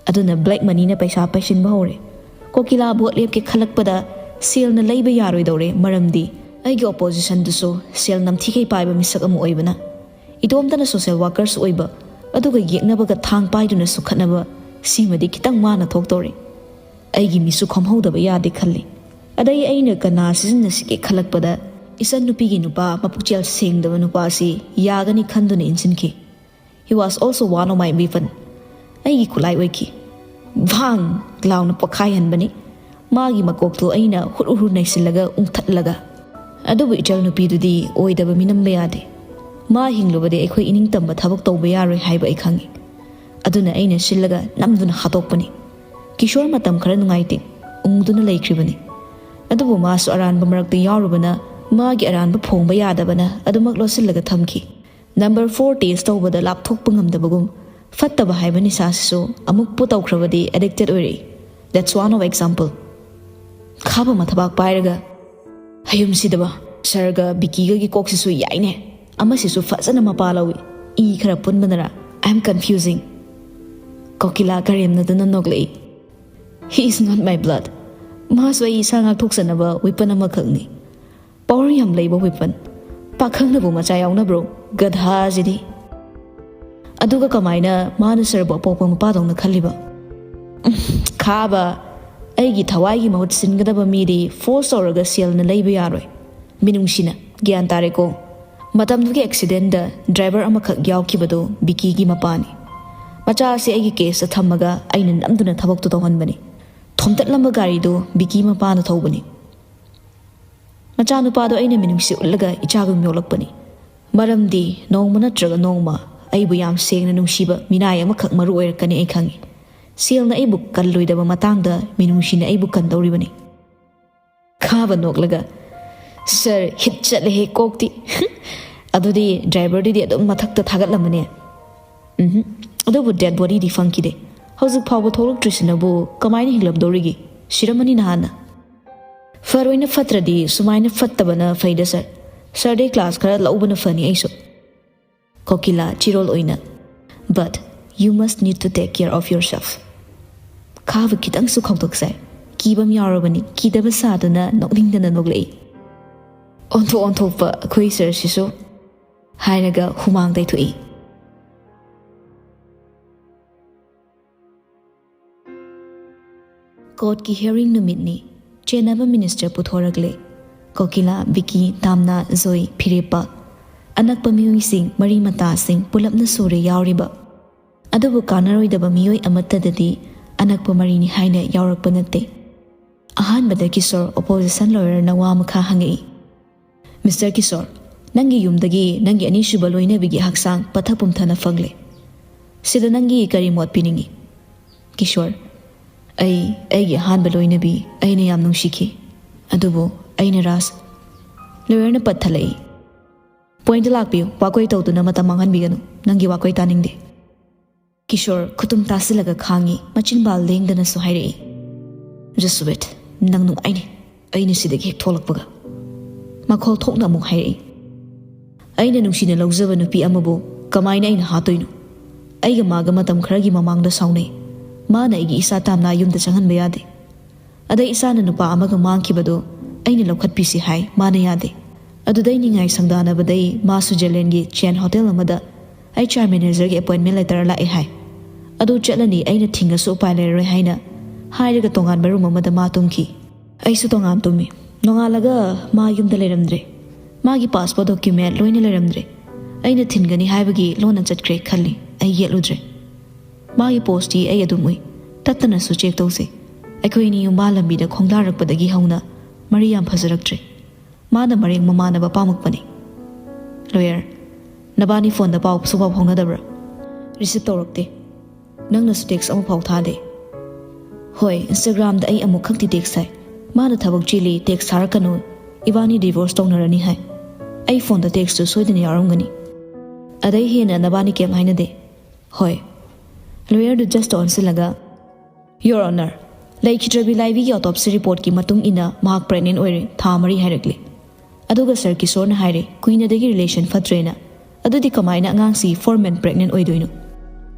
ꯑꯗꯨꯅ ꯕ꯭ꯂꯦꯛ ꯃꯅꯤꯅ ꯄꯩꯁꯥ ꯄꯩꯁꯤꯟꯕ ꯍꯧꯔꯦ꯫ ꯀꯣꯀꯤꯂꯥ ꯚꯣꯠ ꯂꯦꯞꯀꯦ ꯈꯜꯂꯛꯄꯗ ꯁꯦꯜꯅ ꯂꯩꯕ ꯌꯥꯔꯣꯏꯗꯧꯔꯦ, ꯃꯔꯝꯗꯤ ꯑꯩꯒꯤ ꯑꯣꯄꯣꯖꯤꯁꯟꯗꯨꯁꯨ ꯁꯦꯜ ꯅꯝꯊꯤꯈꯩ ꯄꯥꯏꯕ ꯃꯤꯁꯛ ꯑꯃ ꯑꯣꯏꯕꯅ꯫ ꯏꯇꯣꯝꯇꯅ ꯁꯣꯁꯦꯜ ꯋꯥꯔꯀꯔꯁꯨ ꯑꯣꯏꯕ, ꯑꯗꯨꯒ ꯌꯦꯛꯅꯕꯒ ꯊꯥꯡ ꯄꯥꯏꯗꯨꯅ ꯁꯨꯈꯠꯅꯕ, ꯁꯤꯃꯗꯤ ꯈꯤꯇꯪ ꯋꯥꯅ ꯊꯣꯛꯇꯧꯔꯦ꯫ ꯑꯩꯒꯤ ꯃꯤꯠꯁꯨ ꯈꯣꯝꯍꯧꯗꯕ ꯌꯥꯗꯦ ꯈꯜꯂꯤ꯫ ꯑꯗꯩ ꯑꯩꯅ ꯀꯅꯥ ꯁꯤꯖꯤꯟꯅꯁꯤꯒꯦ ꯈꯜꯂꯛꯄꯗ, ꯏꯆꯟ ꯅꯨꯄꯤꯒꯤ ꯅꯨꯄꯥ ꯃꯄꯨꯛꯆꯦꯜ ꯁꯦꯡꯗꯕ ꯅꯨꯄꯥꯁꯤ ꯌꯥꯒꯅꯤ ꯈꯟꯗꯨꯅ ꯏꯟꯁꯤꯟꯈꯤ꯫ He was also one of my weapon. ꯑꯩꯒꯤ ꯈꯨꯠꯂꯥꯏ ꯑꯣꯏꯈꯤ꯫ ꯚꯥꯡ! ꯂꯥꯎꯅ ꯄꯣꯈꯥꯏꯍꯟꯕꯅꯤ꯫ ꯃꯥꯒꯤ ꯃꯀꯣꯛꯇꯨ ꯑꯩꯅ ꯍꯨꯔꯨ ꯍꯨꯔꯨ ꯅꯩꯁꯤꯜꯂꯒ ꯎꯪꯊꯠꯂꯒ꯫ ꯑꯗꯨꯕꯨ ꯏꯆꯜ ꯅꯨꯄꯤꯗꯨꯗꯤ ꯑꯣꯏꯗꯕ ꯃꯤꯅꯝꯕ ꯌꯥꯗꯦ꯫ ꯃꯥ ꯍꯤꯡꯂꯨꯕꯗꯤ ꯑꯩꯈꯣꯏ ꯏꯅꯤꯡꯇꯝꯕ ꯊꯕꯛ ꯇꯧꯕ ꯌꯥꯔꯣꯏ ꯍꯥꯏꯕ ꯑꯩ ꯈꯪꯏ꯫ ꯑꯗꯨꯅ ꯑꯩꯅ ꯁꯤꯜꯂꯒ ꯅꯝꯗꯨꯅ ꯍꯥꯠꯇꯣꯛꯄꯅꯤ꯫ ꯀꯤꯁꯣꯔ ꯃꯇꯝ ꯈꯔ ꯅꯨꯡꯉꯥꯏꯇꯦ, ꯎꯪꯗꯨꯅ ꯂꯩꯈ꯭ꯔꯤꯕꯅꯤ꯫ ꯑꯗꯨꯕꯨ ꯃꯥꯁꯨ ꯑꯔꯥꯟꯕ ꯃꯔꯛꯇ ꯌꯥꯎꯔꯨꯕꯅ ꯃꯥꯒꯤ ꯑꯔꯥꯟꯕ ꯐꯣꯡꯕ ꯌꯥꯗꯕꯅ ꯑꯗꯨꯃꯛ ꯂꯣꯠꯁꯤꯜꯂꯒ ꯊꯝꯈꯤ꯫ ꯅꯝꯕꯔ ꯐꯣꯔ ꯇꯦꯁ ꯇꯧꯕꯗ ꯂꯥꯞꯊꯣꯛꯄ ꯉꯝꯗꯕꯒꯨꯝ, ꯐꯠꯇꯕ ꯍꯥꯏꯕ ꯅꯤꯁꯥꯁꯤꯁꯨ ꯑꯃꯨꯛꯄꯨ ꯇꯧꯈ꯭ꯔꯕꯗꯤ ꯑꯦꯗꯤꯛꯇꯦꯠ ꯑꯣꯏꯔꯛꯏ꯫ That's one of example. ꯈꯥꯕ ꯃꯊꯕꯥꯛ ꯄꯥꯏꯔꯒ, "ꯍꯌꯨꯝꯁꯤꯗꯕ, ꯁꯔꯒ ꯕꯤꯀꯤꯒꯒꯤ ꯀꯣꯛꯁꯤꯁꯨ ꯌꯥꯏꯅꯦ꯫ ꯑꯃꯁꯤꯁꯨ ꯐꯖꯅ ꯃꯄꯥ ꯂꯧꯏ꯫ ꯏ ꯈꯔ ꯄꯨꯟꯕꯅꯔꯥ? I am confusing." ꯀꯣꯀꯤꯂꯥ ꯀꯔꯦꯝꯅꯗꯨꯅ ꯅꯣꯛꯂꯛꯏ꯫ "He is not my blood. ꯃꯥꯁꯨ ꯑꯩ ꯏꯁꯥ ꯉꯥꯛꯊꯣꯛꯆꯅꯕ ꯋꯦꯄꯟ ꯑꯃꯈꯛꯅꯤ꯫ ꯄꯥꯋꯔ ꯌꯥꯝ ꯂꯩꯕ ꯋꯦꯄꯟ꯫ ꯄꯥꯈꯪꯅꯕꯨ ꯃꯆꯥ ꯌꯥꯎꯅꯕ꯭ꯔꯣ? ꯒꯙꯥꯁꯤꯗꯤ꯫ ꯑꯗꯨꯒ ꯀꯃꯥꯏꯅ ꯃꯥꯅ ꯁꯔꯕꯨ ꯑꯄꯣꯛꯄ ꯃꯄꯥꯗꯧꯅ ꯈꯜꯂꯤꯕ?" ꯎꯝ, ꯈꯥꯕ, ꯑꯩꯒꯤ ꯊꯋꯥꯏꯒꯤ ꯃꯍꯨꯠ ꯁꯤꯟꯒꯗꯕ ꯃꯤꯗꯤ ꯐꯣꯔꯁ ꯇꯧꯔꯒ ꯁꯦꯜꯅ ꯂꯩꯕ ꯌꯥꯔꯣꯏ꯫ ꯃꯤꯅꯨꯡꯁꯤꯅ꯫ ꯒ꯭ꯌꯥꯟ ꯇꯥꯔꯦꯀꯣ? ꯃꯇꯝꯗꯨꯒꯤ ꯑꯦꯛꯁꯤꯗꯦꯟꯗ ꯗ꯭ꯔꯥꯏꯚꯔ ꯑꯃꯈꯛ ꯌꯥꯎꯈꯤꯕꯗꯨ ꯕꯤꯀꯤꯒꯤ ꯃꯄꯥꯅꯤ꯫ ꯃꯆꯥ ꯑꯁꯤ ꯑꯩꯒꯤ ꯀꯦꯁꯇ ꯊꯝꯃꯒ ꯑꯩꯅ ꯅꯝꯗꯨꯅ ꯊꯕꯛꯇꯨ ꯇꯧꯍꯟꯕꯅꯤ꯫ ꯊꯣꯝꯇꯠꯂꯝꯕ ꯒꯥꯔꯤꯗꯨ ꯕꯤꯀꯤ ꯃꯄꯥꯅ ꯊꯧꯕꯅꯤ꯫ ꯃꯆꯥꯅꯨꯄꯥꯗꯣ ꯑꯩꯅ ꯃꯤꯅꯨꯡꯁꯤ ꯎꯠꯂꯒ ꯏꯆꯥꯒꯨꯝ ꯌꯣꯛꯂꯛꯄꯅꯤ꯫ ꯃꯔꯝꯗꯤ ꯅꯣꯡꯃ ꯅꯠꯇ꯭ꯔꯒ ꯅꯣꯡꯃ ꯑꯩꯕꯨ ꯌꯥꯝ ꯁꯦꯡꯅ ꯅꯨꯡꯁꯤꯕ ꯃꯤꯅꯥꯏ ꯑꯃꯈꯛ ꯃꯔꯨ ꯑꯣꯏꯔꯛꯀꯅꯤ ꯑꯩ ꯈꯪꯏ꯫ ꯁꯦꯜꯅ ꯑꯩꯕꯨ ꯀꯜꯂꯣꯏꯗꯕ ꯃꯇꯥꯡꯗ ꯃꯤꯅꯨꯡꯁꯤꯅ ꯑꯩꯕꯨ ꯀꯟꯗꯧꯔꯤꯕꯅꯤ꯫ ꯈꯥꯕ ꯅꯣꯛꯂꯒ, "ꯁꯥꯔ, ꯍꯤꯠ ꯆꯠꯂꯦꯍꯦ ꯀꯣꯛꯇꯤ꯫ ꯑꯗꯨꯗꯤ ꯗ꯭ꯔꯥꯏꯚꯔꯗꯨꯗꯤ ꯑꯗꯨꯝ ꯃꯊꯛꯇ ꯊꯥꯒꯠꯂꯝꯃꯅꯦ?" "ꯎꯝꯍꯨꯝ꯫ ꯑꯗꯨꯕꯨ ꯗꯦꯗ ꯕꯣꯗꯤꯗꯤ ꯐꯪꯈꯤꯗꯦ꯫ ꯍꯧꯖꯤꯛ ꯐꯥꯎꯕ ꯊꯣꯛꯂꯛꯇ꯭ꯔꯤꯁꯤꯅꯕꯨ ꯀꯃꯥꯏꯅ ꯍꯤꯡꯂꯝꯗꯧꯔꯤꯒꯦ? ꯁꯤꯔꯝꯃꯅꯤ ꯅꯍꯥꯟꯅ꯫ ꯐꯔꯣꯏꯅ ꯐꯠꯇ꯭ꯔꯗꯤ ꯁꯨꯃꯥꯏꯅ ꯐꯠꯇꯕꯅ ꯐꯩꯗ ꯁꯥꯔ꯫ ꯁꯥꯔꯗꯩ ꯀ꯭ꯂꯥꯁ ꯈꯔ ꯂꯧꯕꯅ ꯐꯅꯤ ꯑꯩꯁꯨ꯫" ꯀꯣꯀꯤꯂꯥ ꯆꯤꯔꯣꯜ ꯑꯣꯏꯅ, "But you must need to take care of yourself." ꯈꯥꯕ ꯈꯤꯇꯪꯁꯨ ꯈꯧꯇꯣꯛꯆꯩ꯫ ꯀꯤꯕ ꯑꯃ ꯌꯥꯎꯔꯕꯅꯤ꯫ ꯀꯤꯗꯕ ꯁꯥꯗꯨꯅ ꯅꯣꯛꯅꯤꯡꯗꯅ ꯅꯣꯛꯂꯛꯏ꯫ "ꯑꯣꯟꯊꯣꯛ ꯑꯣꯟꯊꯣꯛꯄ ꯑꯩꯈꯣꯏ ꯁꯥꯔꯁꯤꯁꯨ," ꯍꯥꯏꯔꯒ ꯍꯨꯃꯥꯡ ꯇꯩꯊꯣꯛꯏ꯫ ꯀꯣꯔꯠꯀꯤ ꯍꯤꯌꯔꯤꯡ ꯅꯨꯃꯤꯠꯅꯤ꯫ ꯆꯦꯟꯅꯕ ꯃꯤꯅꯤꯁꯇꯔ ꯄꯨꯊꯣꯔꯛꯂꯦ꯫ ꯀꯣꯀꯤꯂꯥ, ꯕꯤꯀꯤ, ꯇꯥꯝꯅꯥ, ꯖꯣꯏ, ꯐꯤꯔꯦꯞꯄ, ꯑꯅꯛꯄ ꯃꯤꯑꯣꯏꯁꯤꯡ, ꯃꯔꯤ ꯃꯇꯥꯁꯤꯡ ꯄꯨꯂꯞꯅ ꯁꯨꯔꯦ ꯌꯥꯎꯔꯤꯕ꯫ ꯑꯗꯨꯕꯨ ꯀꯥꯟꯅꯔꯣꯏꯗꯕ ꯃꯤꯑꯣꯏ ꯑꯃꯠꯇꯗꯗꯤ ꯑꯅꯛꯄ ꯃꯔꯤꯅꯤ ꯍꯥꯏꯅ ꯌꯥꯎꯔꯛꯄ ꯅꯠꯇꯦ꯫ ꯑꯍꯥꯟꯕꯗ ꯀꯤꯁꯣꯔ, ꯑꯣꯄꯣꯖꯤꯁꯟ ꯂꯣꯌꯔꯅ ꯋꯥ ꯃꯈꯥ ꯍꯪꯉꯛꯏ꯫ "ꯃꯤꯁꯇꯔ ꯀꯤꯁꯣꯔ, ꯅꯪꯒꯤ ꯌꯨꯝꯗꯒꯤ ꯅꯪꯒꯤ ꯑꯅꯤꯁꯨꯕ ꯂꯣꯏꯅꯕꯤꯒꯤ ꯍꯛꯆꯥꯡ ꯄꯠꯊ ꯄꯨꯝꯊꯅ ꯐꯪꯂꯦ꯫ ꯁꯤꯗ ꯅꯪꯒꯤ ꯀꯔꯤ ꯃꯣꯠ ꯄꯤꯅꯤꯡꯏ?" ꯀꯤꯁꯣꯔ, "ꯑꯩ, ꯑꯩꯒꯤ ꯑꯍꯥꯟꯕ ꯂꯣꯏꯅꯕꯤ ꯑꯩꯅ ꯌꯥꯝ ꯅꯨꯡꯁꯤꯈꯤ꯫ ꯑꯗꯨꯕꯨ ꯑꯩꯅ ꯔꯥꯖ," ꯂꯣꯌꯔꯅ ꯄꯠꯊꯠꯂꯛꯏ꯫ "ꯄꯣꯏꯟꯇ ꯂꯥꯛꯄꯤꯌꯨ, ꯋꯥꯀꯣꯏ ꯇꯧꯗꯨꯅ ꯃꯇꯝ ꯃꯥꯡꯍꯟꯕꯤꯒꯅꯨ꯫ ꯅꯪꯒꯤ ꯋꯥꯀꯣꯏ ꯇꯥꯅꯤꯡꯗꯦ꯫" ꯀꯤꯁꯣꯔ ꯈꯨꯇꯨꯝ ꯇꯥꯁꯤꯜꯂꯒ ꯈꯥꯡꯉꯤ, ꯃꯆꯤꯟꯕꯥꯜ ꯂꯦꯡꯗꯅꯁꯨ ꯍꯥꯏꯔꯛꯏ, "Just wait, ꯅꯪ ꯅꯨꯡꯉꯥꯏꯅꯤ, ꯑꯩꯅ ꯁꯤꯗꯒꯤ ꯍꯦꯛ ꯊꯣꯛꯂꯛꯄꯒ꯫" ꯃꯈꯣꯜ ꯊꯣꯛꯅ ꯑꯃꯨꯛ ꯍꯥꯏꯔꯛꯏ, "ꯑꯩꯅ ꯅꯨꯡꯁꯤꯅ ꯂꯧꯖꯕ ꯅꯨꯄꯤ ꯑꯃꯕꯨ ꯀꯃꯥꯏꯅ ꯑꯩꯅ ꯍꯥꯠꯇꯣꯏꯅꯣ? ꯑꯩꯒ ꯃꯥꯒ ꯃꯇꯝ ꯈꯔꯒꯤ ꯃꯃꯥꯡꯗ ꯁꯥꯎꯅꯩ꯫ ꯃꯥꯅ ꯑꯩꯒꯤ ꯏꯆꯥ ꯇꯥꯝꯅꯥ ꯌꯨꯝꯗ ꯆꯪꯍꯟꯕ ꯌꯥꯗꯦ꯫ ꯑꯗꯩ ꯏꯆꯥꯅ ꯅꯨꯄꯥ ꯑꯃꯒ ꯃꯥꯡꯈꯤꯕꯗꯣ ꯑꯩꯅ ꯂꯧꯈꯠꯄꯤꯁꯤ ꯍꯥꯏ, ꯃꯥꯅ ꯌꯥꯗꯦ꯫ ꯑꯗꯨꯗꯩ ꯅꯤꯡꯉꯥꯏ ꯁꯪꯗꯥꯅꯕꯗꯩ ꯃꯥ ꯁ꯭ꯋꯤꯖꯔꯂꯦꯟꯒꯤ ꯆꯦꯟ ꯍꯣꯇꯦꯜ ꯑꯃꯗ ꯑꯩꯆ ꯑꯥꯔ ꯃꯦꯅꯦꯖꯔꯒꯤ ꯑꯦꯄꯣꯏꯟꯃꯦꯟ ꯂꯦꯇꯔ ꯂꯥꯛꯑꯦ ꯍꯥꯏ꯫ ꯑꯗꯨ ꯆꯠꯂꯅꯤ, ꯑꯩꯅ ꯊꯤꯡꯉꯁꯨ ꯎꯄꯥꯏ ꯂꯩꯔꯔꯣꯏ ꯍꯥꯏꯅ ꯍꯥꯏꯔꯒ ꯇꯣꯉꯥꯟꯕ ꯔꯨꯝ ꯑꯃꯗ ꯃꯥ ꯇꯨꯝꯈꯤ꯫ ꯑꯩꯁꯨ ꯇꯣꯉꯥꯟ ꯇꯨꯝꯃꯤ꯫ ꯅꯣꯡꯉꯥꯜꯂꯒ ꯃꯥ ꯌꯨꯝꯗ ꯂꯩꯔꯝꯗ꯭ꯔꯦ꯫ ꯃꯥꯒꯤ ꯄꯥꯁꯄꯣꯔꯠ ꯗꯣꯀ꯭ꯌꯨꯃꯦꯟ ꯂꯣꯏꯅ ꯂꯩꯔꯝꯗ꯭ꯔꯦ꯫ ꯑꯩꯅ ꯊꯤꯟꯒꯅꯤ ꯍꯥꯏꯕꯒꯤ ꯂꯣꯟꯅ ꯆꯠꯈ꯭ꯔꯦ ꯈꯜꯂꯤ꯫ ꯑꯩ ꯌꯦꯠꯂꯨꯗ꯭ꯔꯦ꯫ ꯃꯥꯒꯤ ꯄꯣꯁꯇꯤ ꯑꯩ ꯑꯗꯨꯝ ꯎꯏ꯫ ꯇꯠꯇꯅꯁꯨ ꯆꯦꯛ ꯇꯧꯁꯦ꯫ ꯑꯩꯈꯣꯏ ꯑꯅꯤ ꯌꯨꯝꯕꯥ ꯂꯝꯕꯤꯗ ꯈꯣꯡꯗꯥꯔꯛꯄꯗꯒꯤ ꯍꯧꯅ ꯃꯔꯤ ꯌꯥꯝ ꯐꯖꯔꯛꯇ꯭ꯔꯦ꯫ ꯃꯥꯅ ꯃꯔꯦꯡ ꯃꯃꯥꯟꯅꯕ ꯄꯥꯝꯃꯛꯄꯅꯤ꯫ ꯂꯣꯌꯔ, ꯅꯕꯥꯅꯤ ꯐꯣꯟꯗ ꯄꯥꯎ ꯁꯨꯡꯐꯥꯎ ꯐꯥꯎꯅꯗꯕ꯭ꯔꯥ? ꯔꯤꯁꯤꯞ ꯇꯧꯔꯛꯇꯦ꯫ ꯅꯪꯅꯁꯨ ꯇꯦꯛꯁ ꯑꯃꯐꯥꯎ ꯊꯥꯗꯦ꯫ ꯍꯣꯏ, ꯏꯟꯁꯇꯥꯒ꯭ꯔꯥꯝꯗ ꯑꯩ ꯑꯃꯨꯛ ꯈꯛꯇꯤ ꯇꯦꯛꯁ ꯊꯥꯏ꯫ ꯃꯥꯅ ꯊꯕꯛ ꯆꯤꯜꯂꯤ, ꯇꯦꯛꯁ ꯊꯥꯔꯛꯀꯅꯨ, ꯏꯕꯥꯅꯤ ꯗꯤꯚꯣꯔꯁ ꯇꯧꯅꯔꯅꯤ ꯍꯥꯏ꯫ ꯑꯩ ꯐꯣꯟꯗ ꯇꯦꯛꯁꯇꯨ ꯁꯣꯏꯗꯅ ꯌꯥꯎꯔꯝꯒꯅꯤ꯫ ꯑꯗꯩ ꯍꯦꯟꯅ ꯅꯕꯥꯅꯤ ꯀꯩꯝ ꯍꯥꯏꯅꯗꯦ꯫ ꯍꯣꯏ꯫ ꯂꯣꯌꯔꯗꯨ ꯖꯁꯇ ꯑꯣꯟꯁꯤꯜꯂꯒ, ꯌꯣꯔ ꯑꯣꯅꯔ, ꯂꯩꯈꯤꯗ꯭ꯔꯕꯤ ꯂꯥꯏꯕꯤꯒꯤ ꯑꯣꯇꯣꯞꯁꯤ ꯔꯤꯄꯣꯔꯠꯀꯤ ꯃꯇꯨꯡ ꯏꯟꯅ ꯃꯍꯥꯛ ꯄ꯭ꯔꯦꯒꯅꯦꯟ ꯑꯣꯏꯔꯦ, ꯊꯥ ꯃꯔꯤ ꯍꯥꯏꯔꯛꯂꯤ꯫ ꯑꯗꯨꯒ ꯁꯥꯔ ꯀꯤꯁꯣꯔꯅ ꯍꯥꯏꯔꯦ, ꯀꯨꯏꯅꯗꯒꯤ ꯔꯤꯂꯦꯁꯟ ꯐꯠꯇ꯭ꯔꯦꯅ꯫ ꯑꯗꯨꯗꯤ ꯀꯃꯥꯏꯅ ꯑꯉꯥꯡꯁꯤ ꯐꯣꯔ ꯃꯟ ꯄ꯭ꯔꯦꯒꯅꯦꯟ ꯑꯣꯏꯗꯣꯏꯅꯣ?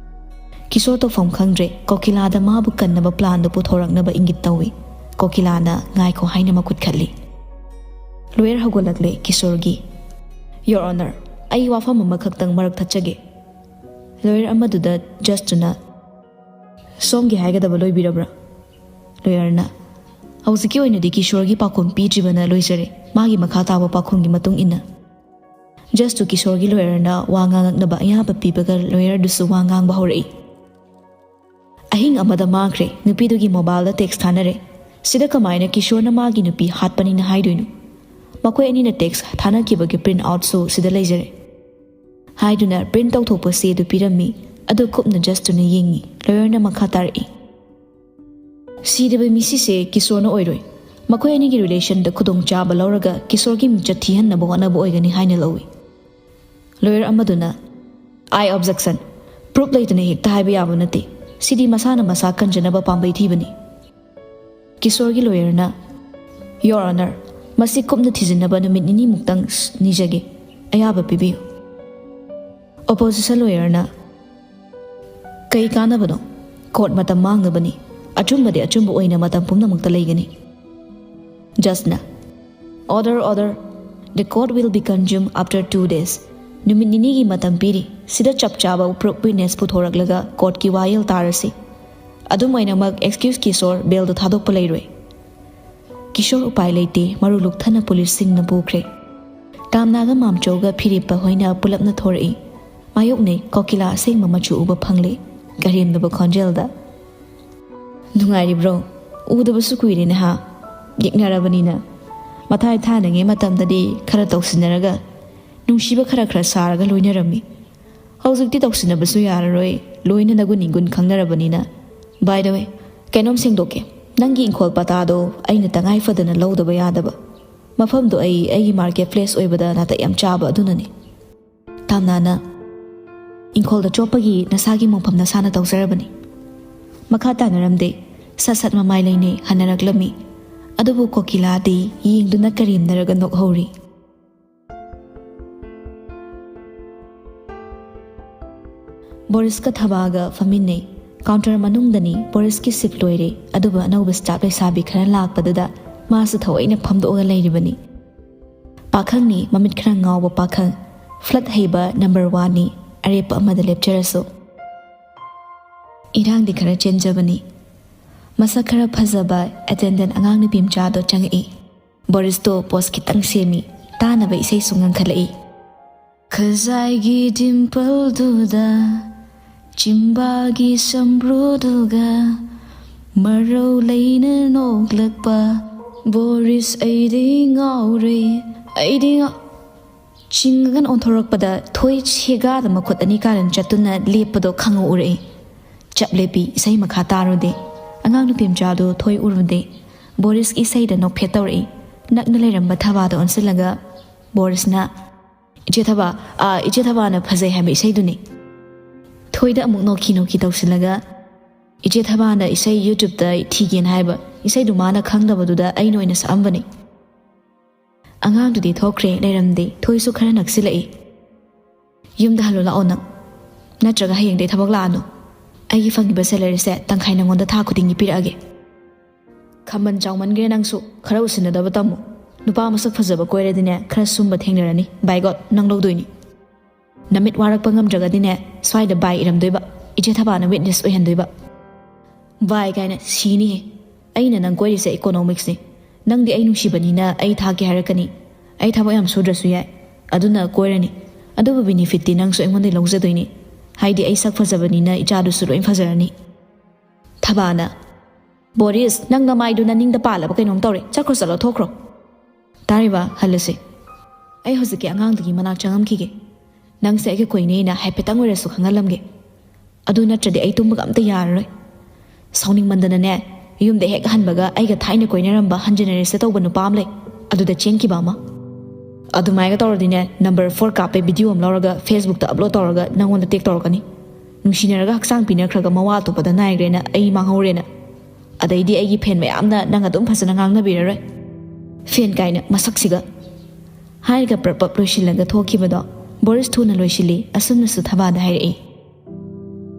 ꯀꯤꯁꯣꯔ ꯇꯧꯐꯝ ꯈꯪꯗ꯭ꯔꯦ꯫ ꯀꯣꯀꯤꯂꯥꯗ ꯃꯥꯕꯨ ꯀꯟꯅꯕ ꯄ꯭ꯂꯥꯟꯗꯨ ꯄꯨꯊꯣꯔꯛꯅꯕ ꯏꯪꯒꯤꯠ ꯇꯧꯏ꯫ ꯀꯣꯀꯤꯂꯥꯅ ꯉꯥꯏꯈꯣ ꯍꯥꯏꯅ ꯃꯈꯨꯠ ꯈꯜꯂꯤ꯫ ꯂꯣꯌꯔ ꯍꯧꯒꯠꯂꯛꯂꯦ ꯀꯤꯁꯣꯔꯒꯤ꯫ ꯌꯣꯔ ꯑꯣꯅꯔ, ꯑꯩ ꯋꯥꯐꯝ ꯑꯃꯈꯛꯇꯪ ꯃꯔꯛ ꯊꯠꯆꯒꯦ꯫ ꯂꯣꯌꯔ ꯑꯃꯗꯨꯗ ꯖꯁꯇꯨꯅ, ꯁꯣꯝꯒꯤ ꯍꯥꯏꯒꯗꯕ ꯂꯣꯏꯕꯤꯔꯕ꯭ꯔꯥ? ꯂꯣꯌꯔꯅ, ꯍꯧꯖꯤꯛꯀꯤ ꯑꯣꯏꯅꯗꯤ ꯀꯤꯁꯣꯔꯒꯤ ꯄꯥꯎꯈꯨꯝ ꯄꯤꯗ꯭ꯔꯤꯕꯅ ꯂꯣꯏꯖꯔꯦ꯫ ꯃꯥꯒꯤ ꯃꯈꯥ ꯇꯥꯕ ꯄꯥꯎꯈꯨꯝꯒꯤ ꯃꯇꯨꯡ ꯏꯟꯅ꯫ ꯖꯁꯇꯨ ꯀꯤꯁꯣꯔꯒꯤ ꯂꯣꯌꯔꯅ ꯋꯥ ꯉꯥꯡꯉꯛꯅꯕ ꯑꯌꯥꯕ ꯄꯤꯕꯒ ꯂꯣꯌꯔꯗꯨꯁꯨ ꯋꯥ ꯉꯥꯡꯕ ꯍꯧꯔꯛꯏ꯫ ꯑꯍꯤꯡ ꯑꯃꯗ ꯃꯥꯡꯈ꯭ꯔꯦ꯫ ꯅꯨꯄꯤꯗꯨꯒꯤ ꯃꯣꯕꯥꯏꯜꯗ ꯇꯦꯛꯁ ꯊꯥꯅꯔꯦ꯫ ꯁꯤꯗ ꯀꯃꯥꯏꯅ ꯀꯤꯁꯣꯔꯅ ꯃꯥꯒꯤ ꯅꯨꯄꯤ ꯍꯥꯠꯄꯅꯤꯅ ꯍꯥꯏꯗꯣꯏꯅꯣ? ꯃꯈꯣꯏ ꯑꯅꯤꯅ ꯇꯦꯛꯁ ꯊꯥꯅꯈꯤꯕꯒꯤ ꯄ꯭ꯔꯤꯟꯠ ꯑꯥꯎꯠꯁꯨ ꯁꯤꯗ ꯂꯩꯖꯔꯦ꯫ ꯍꯥꯏꯗꯨꯅ ꯄ꯭ꯔꯤꯟꯠ ꯇꯧꯊꯣꯛꯄ ꯆꯦꯗꯨ ꯄꯤꯔꯝꯃꯤ꯫ ꯑꯗꯨ ꯀꯨꯞꯅ ꯖꯁꯇꯨꯅ ꯌꯦꯡꯉꯤ꯫ ꯂꯣꯌꯔꯅ ꯃꯈꯥ ꯇꯥꯔꯛꯏ꯫ ꯁꯤꯔꯤꯕ ꯃꯤꯁꯤꯁꯦ ꯀꯤꯁꯣꯔꯅ ꯑꯣꯏꯔꯣꯏ꯫ ꯃꯈꯣꯏ ꯑꯅꯤꯒꯤ ꯔꯤꯂꯦꯁꯟꯗ ꯈꯨꯗꯣꯡꯆꯥꯕ ꯂꯧꯔꯒ ꯀꯤꯁꯣꯔꯒꯤ ꯃꯤꯡꯆꯠ ꯊꯤꯍꯟꯅꯕ ꯍꯣꯠꯅꯕ ꯑꯣꯏꯒꯅꯤ ꯍꯥꯏꯅ ꯂꯧꯏ꯫ ꯂꯣꯌꯔ ꯑꯃꯗꯨꯅ, "ꯑꯥꯏ ꯑꯣꯕꯖꯦꯛꯁꯟ꯫ ꯄ꯭ꯔꯨꯐ ꯂꯩꯇꯅ ꯍꯦꯛꯇ ꯍꯥꯏꯕ ꯌꯥꯕ ꯅꯠꯇꯦ꯫ ꯁꯤꯗꯤ ꯃꯁꯥꯅ ꯃꯁꯥ ꯀꯟꯖꯅꯕ ꯄꯥꯝꯕꯩ ꯊꯤꯕꯅꯤ"꯫ ꯀꯤꯁꯣꯔꯒꯤ ꯂꯣꯌꯔꯅ, "ꯌꯣꯔ ꯑꯣꯅꯔ, ꯃꯁꯤ ꯀꯨꯞꯅ ꯊꯤꯖꯤꯟꯅꯕ ꯅꯨꯃꯤꯠ ꯅꯤꯅꯤꯃꯨꯛꯇꯪ ꯅꯤꯖꯒꯦ꯫ ꯑꯌꯥꯕ ꯄꯤꯕꯤꯌꯨ"꯫ ꯑꯣꯄꯣꯖꯤꯁꯟ ꯂꯣꯌꯔꯅ, "ꯀꯩ ꯀꯥꯟꯅꯕꯅꯣ? ꯀꯣꯔꯠ ꯃꯇꯝ ꯃꯥꯡꯅꯕꯅꯤ꯫ ꯑꯆꯨꯝꯕꯗꯤ ꯑꯆꯨꯝꯕ ꯑꯣꯏꯅ ꯃꯇꯝ ꯄꯨꯝꯅꯃꯛꯇ ꯂꯩꯒꯅꯤ"꯫ ꯖꯁꯅ, "order, order. The court will be consumed after two days꯫ ꯅꯨꯃꯤꯠ ꯅꯤꯅꯤꯒꯤ ꯃꯇꯝ ꯄꯤꯔꯤ꯫ ꯁꯤꯗ ꯆꯞ ꯆꯥꯕ ꯄ꯭ꯔꯨꯐ ꯋꯤꯠꯅꯦꯁ ꯄꯨꯊꯣꯔꯛꯂꯒ ꯀꯣꯔꯠꯀꯤ ꯋꯥꯌꯦꯜ ꯇꯥꯔꯁꯤ꯫ ꯑꯗꯨꯝ ꯑꯣꯏꯅꯃꯛ excuse ꯀꯤꯁꯣꯔ ꯕꯦꯜꯗꯣ ꯊꯥꯗꯣꯛꯄ ꯂꯩꯔꯣꯏ꯫ ꯀꯤꯁꯣꯔ ꯎꯄꯥꯏ ꯂꯩꯇꯦ, ꯃꯔꯨ ꯂꯨꯛꯊꯅ ꯄꯨꯂꯤꯁꯁꯤꯡꯅ ꯄꯨꯈ꯭ꯔꯦ꯫ ꯇꯥꯝꯅꯥꯒ ꯃꯥꯝꯆꯧꯒ ꯐꯤꯔꯦꯞꯄ ꯍꯣꯏꯅ ꯄꯨꯂꯞꯅ ꯊꯣꯔꯛꯏ꯫ ꯃꯥꯌꯣꯛꯅꯩ, ꯀꯣꯀꯤꯂꯥ ꯑꯁꯦꯡꯕ ꯃꯆꯨ ꯎꯕ ꯐꯪꯂꯦ꯫ ꯀꯔꯦꯝꯅꯕ ꯈꯣꯟꯖꯦꯜꯗ, "ꯅꯨꯡꯉꯥꯏꯔꯤꯕ꯭ꯔꯣ? ꯎꯗꯕꯁꯨ ꯀꯨꯏꯔꯦ ꯅꯍꯥ꯫ ꯌꯦꯛꯅꯔꯕꯅꯤꯅ꯫ ꯃꯊꯥꯏ ꯊꯥꯏꯅꯉꯩ ꯃꯇꯝꯗꯗꯤ ꯈꯔ ꯇꯧꯁꯤꯟꯅꯔꯒ, ꯅꯨꯡꯁꯤꯕ ꯈꯔ ꯈꯔ ꯁꯥꯔꯒ ꯂꯣꯏꯅꯔꯝꯃꯤ꯫ ꯍꯧꯖꯤꯛꯇꯤ ꯇꯧꯁꯤꯟꯅꯕꯁꯨ ꯌꯥꯔꯔꯣꯏ, ꯂꯣꯏꯅ ꯅꯒꯨꯟ ꯏꯒꯨꯟ ꯈꯪꯅꯔꯕꯅꯤꯅ꯫ By the way, ꯀꯩꯅꯣꯝ ꯁꯦꯡꯗꯣꯛꯀꯦ꯫ ꯅꯪꯒꯤ ꯏꯪꯈꯣꯜ ꯄꯇꯥꯗꯣ ꯑꯩꯅ ꯇꯉꯥꯏ ꯐꯗꯅ ꯂꯧꯗꯕ ꯌꯥꯗꯕ꯫ ꯃꯐꯝꯗꯣ ꯑꯩ ꯑꯩꯒꯤ market place ꯑꯣꯏꯕꯗ ꯅꯥꯇꯩ ꯌꯥꯝ ꯆꯥꯕ ꯑꯗꯨꯅꯅꯤ꯫" ꯇꯥꯝꯅꯥꯅ, "ꯏꯪꯈꯣꯜꯗ ꯆꯣꯞꯄꯒꯤ ꯅꯁꯥꯒꯤ ꯃꯣꯡꯐꯝ ꯅꯁꯥꯅ ꯇꯧꯖꯔꯕꯅꯤ꯫" ꯃꯈꯥ ꯇꯥꯅꯔꯝꯗꯦ꯫ ꯁꯠ ꯁꯠ ꯃꯃꯥꯏ ꯂꯩꯅꯩ, ꯍꯟꯅꯔꯛꯂꯝꯃꯤ꯫ ꯑꯗꯨꯕꯨ ꯀꯣꯀꯤꯂꯥꯗꯤ ꯌꯦꯡꯗꯨꯅ ꯀꯔꯦꯝꯅꯔꯒ ꯅꯣꯛꯍꯧꯔꯤ꯫ ꯕꯣꯔꯤꯁꯀ ꯊꯕꯥꯒ ꯐꯝꯃꯤꯟꯅꯩ꯫ Counter ꯃꯅꯨꯡꯗꯅꯤ꯫ ꯕꯣꯔꯤꯁꯀꯤ shift ꯂꯣꯏꯔꯦ, ꯑꯗꯨꯕꯨ ꯑꯅꯧꯕ staff ꯂꯩꯁꯥꯕꯤ ꯈꯔ ꯂꯥꯛꯄꯗꯨꯗ ꯃꯥꯁꯨ ꯊꯑꯣꯏꯅ ꯐꯝꯗꯣꯛꯑꯒ ꯂꯩꯔꯤꯕꯅꯤ꯫ ꯄꯥꯈꯪꯅꯤ, ꯃꯃꯤꯠ ꯈꯔ ꯉꯥꯎꯕ ꯄꯥꯈꯪ꯫ Flirt ꯍꯩꯕ number oneꯅꯤ, ꯑꯔꯦꯞꯄ ꯑꯃꯗ ꯂꯦꯞꯆꯔꯁꯨ꯫ ꯏꯔꯥꯡꯗꯤ ꯈꯔ ꯆꯦꯟꯖꯕꯅꯤ꯫ ꯃꯁꯛ ꯈꯔ ꯐꯖꯕ attendant ꯑꯉꯥꯡ ꯅꯨꯄꯤ ꯃꯆꯥꯗꯣ ꯆꯪꯉꯛꯏ꯫ ꯕꯣꯔꯤꯁꯇꯣ pose ꯈꯤꯇꯪ ꯁꯦꯝꯃꯤ꯫ ꯇꯥꯅꯕ ꯏꯁꯩꯁꯨ ꯉꯪꯈꯠꯂꯛꯏ꯫ "ꯈꯖꯥꯏꯒꯤ dimpleꯗꯨꯗ, ꯆꯤꯝꯕꯥꯜꯒꯤ ꯁꯝꯕ꯭ꯔꯨꯗꯨꯒ, ꯃꯔꯧ ꯂꯩꯅ ꯅꯣꯛꯂꯛꯄ, ꯕꯣꯔꯤꯁ ꯑꯩꯗꯤ ꯉꯥꯎꯔꯦ, ꯑꯩꯗꯤ ꯉꯥꯎ-" ꯆꯤꯡꯉꯒ ꯑꯣꯟꯊꯣꯔꯛꯄꯗ ꯊꯣꯏ ꯁꯦꯒꯥꯗ ꯃꯈꯨꯠ ꯑꯅꯤ ꯀꯥꯔꯟ ꯆꯠꯇꯨꯅ ꯂꯦꯞꯄꯗꯣ ꯈꯪꯍꯧ ꯎꯔꯛꯏ꯫ ꯆꯞ ꯂꯦꯞꯄꯤ, ꯏꯁꯩ ꯃꯈꯥ ꯇꯥꯔꯨꯗꯦ꯫ ꯑꯉꯥꯡ ꯅꯨꯄꯤ ꯃꯆꯥꯗꯨ ꯊꯣꯏ ꯎꯔꯨꯗꯦ꯫ ꯕꯣꯔꯤꯁꯀꯤ ꯏꯁꯩꯗ ꯅꯣꯛꯐꯦꯠ ꯇꯧꯔꯛꯏ꯫ ꯅꯛꯅ ꯂꯩꯔꯝꯕ ꯊꯕꯥꯗ ꯑꯣꯟꯁꯤꯜꯂꯒ ꯕꯣꯔꯤꯁꯅ, "ꯏꯆꯦ ꯊꯕꯥ, ꯑꯥ, ꯏꯆꯦ ꯊꯕꯥꯅ ꯐꯖꯩ ꯍꯥꯏꯕ ꯏꯁꯩꯗꯨꯅꯤ꯫" ꯊꯣꯏꯗ ꯑꯃꯨꯛ ꯅꯣꯛꯈꯤ ꯅꯣꯛꯈꯤ ꯇꯧꯁꯤꯜꯂꯒ, "ꯏꯆꯦ ꯊꯕꯥꯅ ꯏꯁꯩ YouTubeꯇ ꯊꯤꯒꯦꯅ ꯍꯥꯏꯕ, ꯏꯁꯩꯗꯨ ꯃꯥꯅ ꯈꯪꯗꯕꯗꯨꯗ ꯑꯩꯅ ꯑꯣꯏꯅ ꯁꯛꯑꯝꯕꯅꯤ꯫" ꯑꯉꯥꯡꯗꯨꯗꯤ ꯊꯣꯛꯈ꯭ꯔꯦ, ꯂꯩꯔꯝꯗꯦ꯫ ꯊꯣꯏꯁꯨ ꯈꯔ ꯅꯛꯁꯤꯜꯂꯛꯏ꯫ "ꯌꯨꯝꯗ ꯍꯜꯂꯣ ꯂꯥꯛꯑꯣ ꯅꯪ, ꯅꯠꯇ꯭ꯔꯒ ꯍꯌꯦꯡꯗꯩ ꯊꯕꯛ ꯂꯥꯛꯑꯅꯨ꯫ ꯑꯩꯒꯤ ꯐꯪꯉꯤꯕ salaryꯁꯦ ꯇꯪꯈꯥꯏ ꯅꯉꯣꯟꯗ ꯊꯥ ꯈꯨꯗꯤꯡꯒꯤ ꯄꯤꯔꯛꯑꯒꯦ꯫" "ꯈꯝꯕꯟ ꯆꯥꯎꯃꯟꯈ꯭ꯔꯦ ꯅꯪꯁꯨ, ꯈꯔ ꯎꯁꯤꯟꯅꯗꯕ ꯇꯝꯃꯨ꯫ ꯅꯨꯄꯥ ꯃꯁꯛ ꯐꯖꯕ ꯀꯣꯏꯔꯗꯤꯅꯦ, ꯈꯔ ꯁꯨꯝꯕ ꯊꯦꯡꯅꯔꯅꯤ꯫ By God, ꯅꯪ ꯂꯧꯗꯣꯏꯅꯤ꯫ ꯅꯃꯤꯠ ꯋꯥꯔꯛꯄ ꯉꯝꯗ꯭ꯔꯒꯗꯤꯅꯦ, ꯁ꯭ꯋꯥꯏꯗ bye ꯏꯔꯝꯗꯣꯏꯕ, ꯏꯆꯦ ꯊꯕꯥꯅ witness ꯑꯣꯏꯍꯟꯗꯣꯏꯕ꯫" ꯚꯥꯏ ꯀꯥꯏꯅ ꯁꯤꯅꯤꯍꯦ꯫ ꯑꯩꯅ ꯅꯪ ꯀꯣꯏꯔꯤꯁꯦ ꯏꯀꯣꯅꯣꯃꯤꯛꯁꯅꯤ꯫ ꯅꯪꯗꯤ ꯑꯩ ꯅꯨꯡꯁꯤꯕꯅꯤꯅ ꯑꯩ ꯊꯥꯛꯀꯦ ꯍꯥꯏꯔꯛꯀꯅꯤ꯫ ꯑꯩ ꯊꯕꯛ ꯌꯥꯝ ꯁꯨꯗ꯭ꯔꯁꯨ ꯌꯥꯏ꯫ ꯑꯗꯨꯅ ꯀꯣꯏꯔꯅꯤ꯫ ꯑꯗꯨꯕꯨ ꯕꯤꯅꯤꯐꯤꯠꯇꯤ ꯅꯪꯁꯨ ꯑꯩꯉꯣꯟꯗꯩ ꯂꯧꯖꯗꯣꯏꯅꯤ꯫ ꯍꯥꯏꯗꯤ ꯑꯩ ꯁꯛ ꯐꯖꯕꯅꯤꯅ ꯏꯆꯥꯗꯨꯁꯨ ꯂꯣꯏ ꯐꯖꯔꯅꯤ꯫ ꯊꯕꯥꯅ, "ꯕꯣꯔꯤꯁ, ꯅꯪ ꯅꯃꯥꯏꯗꯨ ꯅꯅꯤꯡꯗ ꯄꯥꯜꯂꯕ ꯀꯩꯅꯣꯝ ꯇꯧꯔꯦ꯫ ꯆꯠꯈ꯭ꯔꯣ, ꯆꯠꯂꯣ, ꯊꯣꯛꯈ꯭ꯔꯣ꯫" "ꯇꯥꯔꯤꯕ, ꯍꯜꯂꯁꯦ꯫ ꯑꯩ ꯍꯧꯖꯤꯛꯀꯤ ꯑꯉꯥꯡꯗꯨꯒꯤ ꯃꯅꯥꯛ ꯆꯪꯉꯝꯈꯤꯒꯦ꯫ ꯅꯪꯁꯦ ꯑꯩꯒ ꯀꯣꯏꯅꯩꯅ ꯍꯥꯏꯐꯦꯠꯇꯪ ꯑꯣꯏꯔꯁꯨ ꯈꯪꯍꯜꯂꯝꯒꯦ꯫ ꯑꯗꯨ ꯅꯠꯇ꯭ꯔꯗꯤ ꯑꯩ ꯇꯨꯝꯕꯒ ꯑꯝꯇ ꯌꯥꯔꯔꯣꯏ꯫" ꯁꯥꯎꯅꯤꯡꯃꯟꯗꯅꯅꯦ, ꯌꯨꯝꯗ ꯍꯦꯛ ꯍꯟꯕꯒ ꯑꯩꯒ ꯊꯥꯏꯅ ꯀꯣꯏꯅꯔꯝꯕ ꯍꯟꯖꯤꯟꯅꯔꯦꯁꯦ ꯇꯧꯕ ꯅꯨꯄꯥ ꯑꯃ ꯂꯩ, ꯑꯗꯨꯗ ꯆꯦꯟꯈꯤꯕ ꯑꯃ꯫ ꯑꯗꯨꯃꯥꯏꯒ ꯇꯧꯔꯗꯤꯅꯦ, ꯅꯝꯕꯔ ꯐꯣꯔ ꯀꯥꯞꯄꯩ ꯚꯤꯗꯤꯑꯣ ꯑꯃ ꯂꯧꯔꯒ ꯐꯦꯁꯕꯨꯛꯇ ꯑꯞꯂꯣꯗ ꯇꯧꯔꯒ ꯅꯪꯉꯣꯟꯗ ꯇꯦꯛ ꯇꯧꯔꯛꯀꯅꯤ꯫ ꯅꯨꯡꯁꯤꯅꯔꯒ ꯍꯛꯆꯥꯡ ꯄꯤꯅꯈ꯭ꯔꯒ ꯃꯋꯥ ꯑꯇꯣꯞꯄꯗ ꯅꯥꯏꯈ꯭ꯔꯦꯅ, ꯑꯩ ꯃꯥꯡꯍꯧꯔꯦꯅ꯫ ꯑꯗꯩꯗꯤ ꯑꯩꯒꯤ ꯐꯦꯟ ꯃꯌꯥꯝꯅ ꯅꯪ ꯑꯗꯨꯝ ꯐꯖꯅ ꯉꯥꯡꯅꯕꯤꯔꯔꯣꯏ꯫ ꯐꯦꯟ ꯀꯥꯏꯅ ꯃꯁꯛꯁꯤꯒ꯫ ꯍꯥꯏꯔꯒ ꯄ꯭ꯔꯞ ꯄ꯭ꯔꯞ ꯂꯣꯏꯁꯤꯜꯂꯒ ꯊꯣꯛꯈꯤꯕꯗꯣ ꯕꯣꯔꯤꯁ ꯊꯨꯅ ꯂꯣꯏꯁꯤꯜꯂꯤ, ꯑꯁꯨꯝꯅꯁꯨ ꯊꯕꯥꯗ ꯍꯥꯏꯔꯛꯏ꯫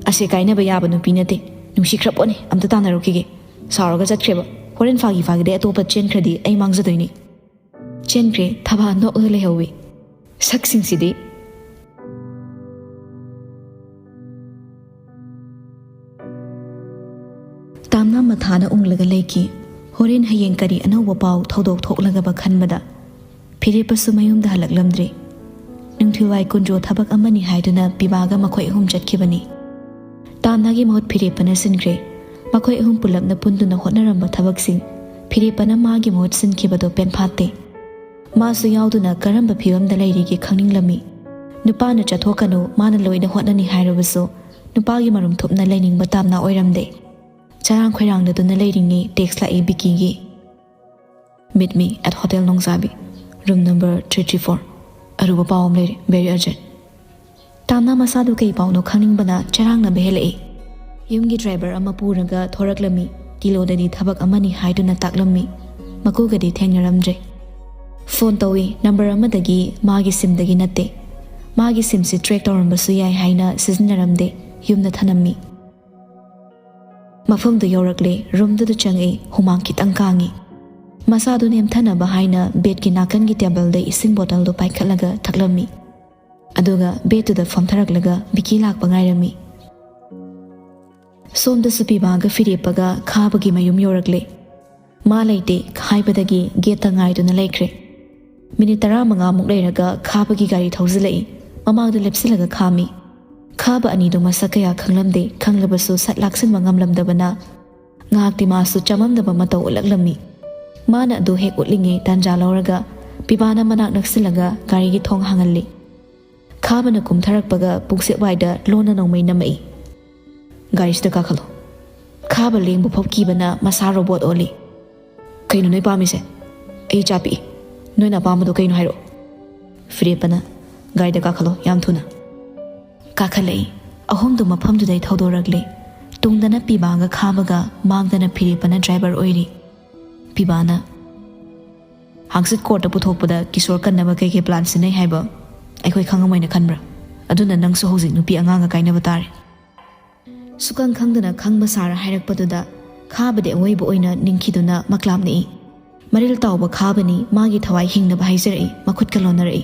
"ꯑꯁꯦ ꯀꯥꯏꯅꯕ ꯌꯥꯕ ꯅꯨꯄꯤ ꯅꯠꯇꯦ, ꯅꯨꯡꯁꯤꯈ꯭ꯔ ꯄꯣꯠꯅꯤ, ꯑꯝꯇ ꯇꯥꯟꯅꯔꯨꯈꯤꯒꯦ꯫" ꯁꯥꯎꯔꯒ ꯆꯠꯈ꯭ꯔꯦꯕ꯫ ꯍꯣꯔꯦꯟ ꯐꯥꯒꯤ ꯐꯥꯒꯤꯗꯩ ꯑꯇꯣꯞꯄ ꯆꯦꯟꯈ꯭ꯔꯗꯤ ꯑꯩ ꯃꯥꯡꯖꯗꯣꯏꯅꯤ꯫ ꯆꯦꯟꯈ꯭ꯔꯦ, ꯊꯕꯥ ꯅꯣꯛꯑꯒ ꯂꯩꯍꯧꯋꯤ꯫ ꯁꯛꯁꯤꯡꯁꯤꯗꯤ꯫ ꯇꯥꯝꯅ ꯃꯊꯥꯅ ꯎꯪꯂꯒ ꯂꯩꯈꯤ꯫ ꯍꯣꯔꯦꯟ ꯍꯌꯦꯡ ꯀꯔꯤ ꯑꯅꯧꯕ ꯄꯥꯎ ꯊꯧꯗꯣꯛ ꯊꯣꯛꯂꯒꯕ ꯈꯟꯕꯗ ꯐꯤꯔꯦꯞꯄꯁꯨ ꯃꯌꯨꯝꯗ ꯍꯜꯂꯛꯂꯝꯗ꯭ꯔꯦ꯫ ꯅꯨꯡꯊꯤꯜꯋꯥꯏ ꯀꯨꯟꯗ꯭ꯔꯣ ꯊꯕꯛ ꯑꯃꯅꯤ ꯍꯥꯏꯗꯨꯅ ꯄꯤꯕꯥꯒ ꯃꯈꯣꯏ ꯑꯍꯨꯝ ꯆꯠꯈꯤꯕꯅꯤ꯫ ꯇꯥꯝꯅꯥꯒꯤ ꯃꯍꯨꯠ ꯐꯤꯔꯦꯞꯄꯅ ꯁꯤꯟꯈ꯭ꯔꯦ꯫ ꯃꯈꯣꯏ ꯑꯍꯨꯝ ꯄꯨꯂꯞꯅ ꯄꯨꯟꯗꯨꯅ ꯍꯣꯠꯅꯔꯝꯕ ꯊꯕꯛꯁꯤꯡ ꯐꯤꯔꯦꯞꯄꯅ ꯃꯥꯒꯤ ꯃꯍꯨꯠ ꯁꯤꯟꯈꯤꯕꯗꯣ ꯄꯦꯟꯐꯥꯠꯇꯦ꯫ ꯃꯥꯁꯨ ꯌꯥꯎꯗꯨꯅ ꯀꯔꯝꯕ ꯐꯤꯕꯝꯗ ꯂꯩꯔꯤꯒꯦ ꯈꯪꯅꯤꯡꯂꯝꯃꯤ꯫ ꯅꯨꯄꯥꯅ ꯆꯠꯊꯣꯛꯀꯅꯨ, ꯃꯥꯅ ꯂꯣꯏꯅ ꯍꯣꯠꯅꯅꯤ ꯍꯥꯏꯔꯕꯁꯨ ꯅꯨꯄꯥꯒꯤ ꯃꯔꯨꯝ ꯊꯨꯞꯅ ꯂꯩꯅꯤꯡꯕ ꯇꯥꯝꯅꯥ ꯑꯣꯏꯔꯝꯗꯦ꯫ ꯆꯔꯥꯡ ꯈꯣꯏꯔꯥꯡꯅꯗꯨꯅ ꯂꯩꯔꯤꯉꯩ ꯇꯦꯛꯁ ꯂꯥꯛꯏ ꯕꯤꯀꯤꯒꯤ꯫ "Meet me at Hotel ꯅꯣꯡꯖꯥꯕꯤ, room number three three four꯫ ꯑꯔꯨꯕ ꯄꯥꯎ ꯑꯃ ꯂꯩꯔꯦ, very urgent꯫" ꯇꯥꯝꯅꯥ ꯃꯁꯥꯗꯨ ꯀꯩ ꯄꯥꯎꯅꯣ ꯈꯪꯅꯤꯡꯕꯅ ꯆꯔꯥꯡꯅꯕ ꯍꯦꯜꯂꯛꯏ꯫ ꯌꯨꯝꯒꯤ ꯗ꯭ꯔꯥꯏꯚꯔ ꯑꯃ ꯄꯨꯔꯒ ꯊꯣꯔꯛꯂꯝꯃꯤ꯫ ꯀꯤꯂꯣꯗꯗꯤ ꯊꯕꯛ ꯑꯃꯅꯤ ꯍꯥꯏꯗꯨꯅ ꯇꯥꯛꯂꯝꯃꯤ꯫ ꯃꯀꯨꯒꯗꯤ ꯊꯦꯡꯅꯔꯝꯗ꯭ꯔꯦ꯫ ꯐꯣꯟ ꯇꯧꯏ, ꯅꯝꯕꯔ ꯑꯃꯗꯒꯤ, ꯃꯥꯒꯤ ꯁꯤꯝꯗꯒꯤ ꯅꯠꯇꯦ꯫ ꯃꯥꯒꯤ ꯁꯤꯝꯁꯤ ꯇ꯭ꯔꯦꯛ ꯇꯧꯔꯝꯕꯁꯨ ꯌꯥꯏ ꯍꯥꯏꯅ ꯁꯤꯖꯤꯟꯅꯔꯝꯗꯦ꯫ ꯌꯨꯝꯗ ꯊꯅꯝꯃꯤ꯫ ꯃꯐꯝꯗꯨ ꯌꯧꯔꯛꯂꯦ, ꯔꯨꯝꯗꯨꯗ ꯆꯪꯉꯛꯏ, ꯍꯨꯃꯥꯡ ꯈꯤꯇꯪ ꯀꯥꯡꯉꯤ꯫ ꯃꯁꯥꯗꯨ ꯅꯦꯝꯊꯅꯕ ꯍꯥꯏꯅ ꯕꯦꯗꯀꯤ ꯅꯥꯀꯟꯒꯤ ꯇꯦꯕꯜꯗ ꯏꯁꯤꯡ ꯕꯣꯇꯜꯗꯨ ꯄꯥꯏꯈꯠꯂꯒ ꯊꯛꯂꯝꯃꯤ꯫ ꯑꯗꯨꯒ ꯕꯦꯗꯇꯨꯗ ꯐꯝꯊꯔꯛꯂꯒ ꯕꯤꯀꯤ ꯂꯥꯛꯄ ꯉꯥꯏꯔꯝꯃꯤ꯫ ꯁꯣꯝꯗꯁꯨ ꯄꯤꯕꯥꯒ ꯐꯤꯔꯦꯞꯄꯒ ꯈꯥꯕꯒꯤ ꯃꯌꯨꯝ ꯌꯧꯔꯛꯂꯦ꯫ ꯃꯥ ꯂꯩꯇꯦ ꯍꯥꯏꯕꯗꯒꯤ ꯒꯦꯠꯇ ꯉꯥꯏꯗꯨꯅ ꯂꯩꯈ꯭ꯔꯦ꯫ ꯃꯤꯅꯤꯠ ꯇꯔꯥꯃꯉꯥꯃꯨꯛ ꯂꯩꯔꯒ ꯈꯥꯕꯒꯤ ꯒꯥꯔꯤ ꯊꯧꯖꯤꯜꯂꯛꯏ꯫ ꯃꯃꯥꯡꯗ ꯂꯦꯞꯁꯤꯜꯂꯒ ꯈꯥꯝꯃꯤ꯫ ꯈꯥꯕ ꯑꯅꯤꯗꯨ ꯃꯁꯛ ꯀꯌꯥ ꯈꯪꯂꯝꯗꯦ, ꯈꯪꯂꯕꯁꯨ ꯁꯠ ꯂꯥꯛꯁꯤꯟꯕ ꯉꯝꯂꯝꯗꯕꯅ ꯉꯥꯏꯍꯥꯛꯇꯤ ꯃꯥꯁꯨ ꯆꯃꯝꯅꯕ ꯃꯇꯧ ꯎꯠꯂꯛꯂꯝꯃꯤ꯫ ꯃꯥꯅ ꯑꯗꯨ ꯍꯦꯛ ꯎꯠꯂꯤꯉꯩ ꯇꯥꯟꯖꯥ ꯂꯧꯔꯒ ꯄꯤꯕꯥꯅ ꯃꯅꯥꯛ ꯅꯛꯁꯤꯜꯂꯒ ꯒꯥꯔꯤꯒꯤ ꯊꯣꯡ ꯍꯥꯡꯍꯜꯂꯤ꯫ ꯈꯥꯕꯅ ꯀꯨꯝꯊꯔꯛꯄꯒ ꯄꯨꯡꯁꯦꯞ ꯋꯥꯏꯗ ꯂꯣꯟꯅ ꯅꯣꯡꯃꯩ ꯅꯝꯃꯛꯏ꯫ "ꯒꯥꯔꯤꯁꯤꯗ ꯀꯥꯈꯠꯂꯣ꯫" ꯈꯥꯕ ꯂꯦꯡꯕ ꯐꯥꯎ ꯀꯤꯕꯅ ꯃꯁꯥ ꯔꯣꯕꯣꯠ ꯑꯣꯜꯂꯤ꯫ "ꯀꯩꯅꯣ ꯅꯣꯏ ꯄꯥꯝꯃꯤꯁꯦ? ꯑꯩ ꯏꯆꯥ ꯄꯤꯛꯏ꯫ ꯅꯣꯏꯅ ꯑꯄꯥꯝꯕꯗꯣ ꯀꯩꯅꯣ ꯍꯥꯏꯔꯛꯑꯣ꯫" ꯐꯤꯔꯦꯞꯄꯅ, "ꯒꯥꯔꯤꯗ ꯀꯥꯈꯠꯂꯣ, ꯌꯥꯝ ꯊꯨꯅ꯫" ꯀꯥꯈꯠꯂꯛꯏ꯫ ꯑꯍꯨꯝꯗꯨ ꯃꯐꯝꯗꯨꯗꯩ ꯊꯧꯗꯣꯔꯛꯂꯦ꯫ ꯇꯨꯡꯗꯅ ꯄꯤꯕꯥꯒ ꯈꯥꯕꯒ ꯃꯥꯡꯗꯅ ꯐꯤꯔꯦꯞꯄꯅ ꯗ꯭ꯔꯥꯏꯚꯔ ꯑꯣꯏꯔꯤ꯫ ꯄꯤꯕꯥꯅ, "ꯍꯥꯡꯆꯤꯠ ꯀꯣꯔꯠꯇ ꯄꯨꯊꯣꯛꯄꯗ ꯀꯤꯁꯣꯔ ꯀꯟꯅꯕ ꯀꯩꯀꯩ ꯄ꯭ꯂꯥꯟ ꯁꯤꯟꯅꯩ ꯍꯥꯏꯕ ꯑꯩꯈꯣꯏ ꯈꯪꯉꯝꯃꯣꯏꯅ ꯈꯟꯕ꯭ꯔꯥ? ꯑꯗꯨꯅ ꯅꯪꯁꯨ ꯍꯧꯖꯤꯛ ꯅꯨꯄꯤ ꯑꯉꯥꯡꯒ ꯀꯥꯏꯅꯕ ꯇꯥꯔꯦ꯫" ꯁꯨꯈꯪ ꯈꯪꯗꯅ ꯈꯪꯕ ꯁꯥꯔ ꯍꯥꯏꯔꯛꯄꯗꯨꯗ ꯈꯥꯕꯗꯤ ꯑꯋꯣꯏꯕ ꯑꯣꯏꯅ ꯅꯤꯡꯈꯤꯗꯨꯅ ꯃꯀ꯭ꯂꯥꯝꯅꯛꯏ꯫ ꯃꯔꯤꯜ ꯇꯥꯎꯕ ꯈꯥꯕꯅꯤ ꯃꯥꯒꯤ ꯊꯋꯥꯏ ꯍꯤꯡꯅꯕ ꯍꯥꯏꯖꯔꯛꯏ, ꯃꯈꯨꯠꯀ ꯂꯣꯟꯅꯔꯛꯏ꯫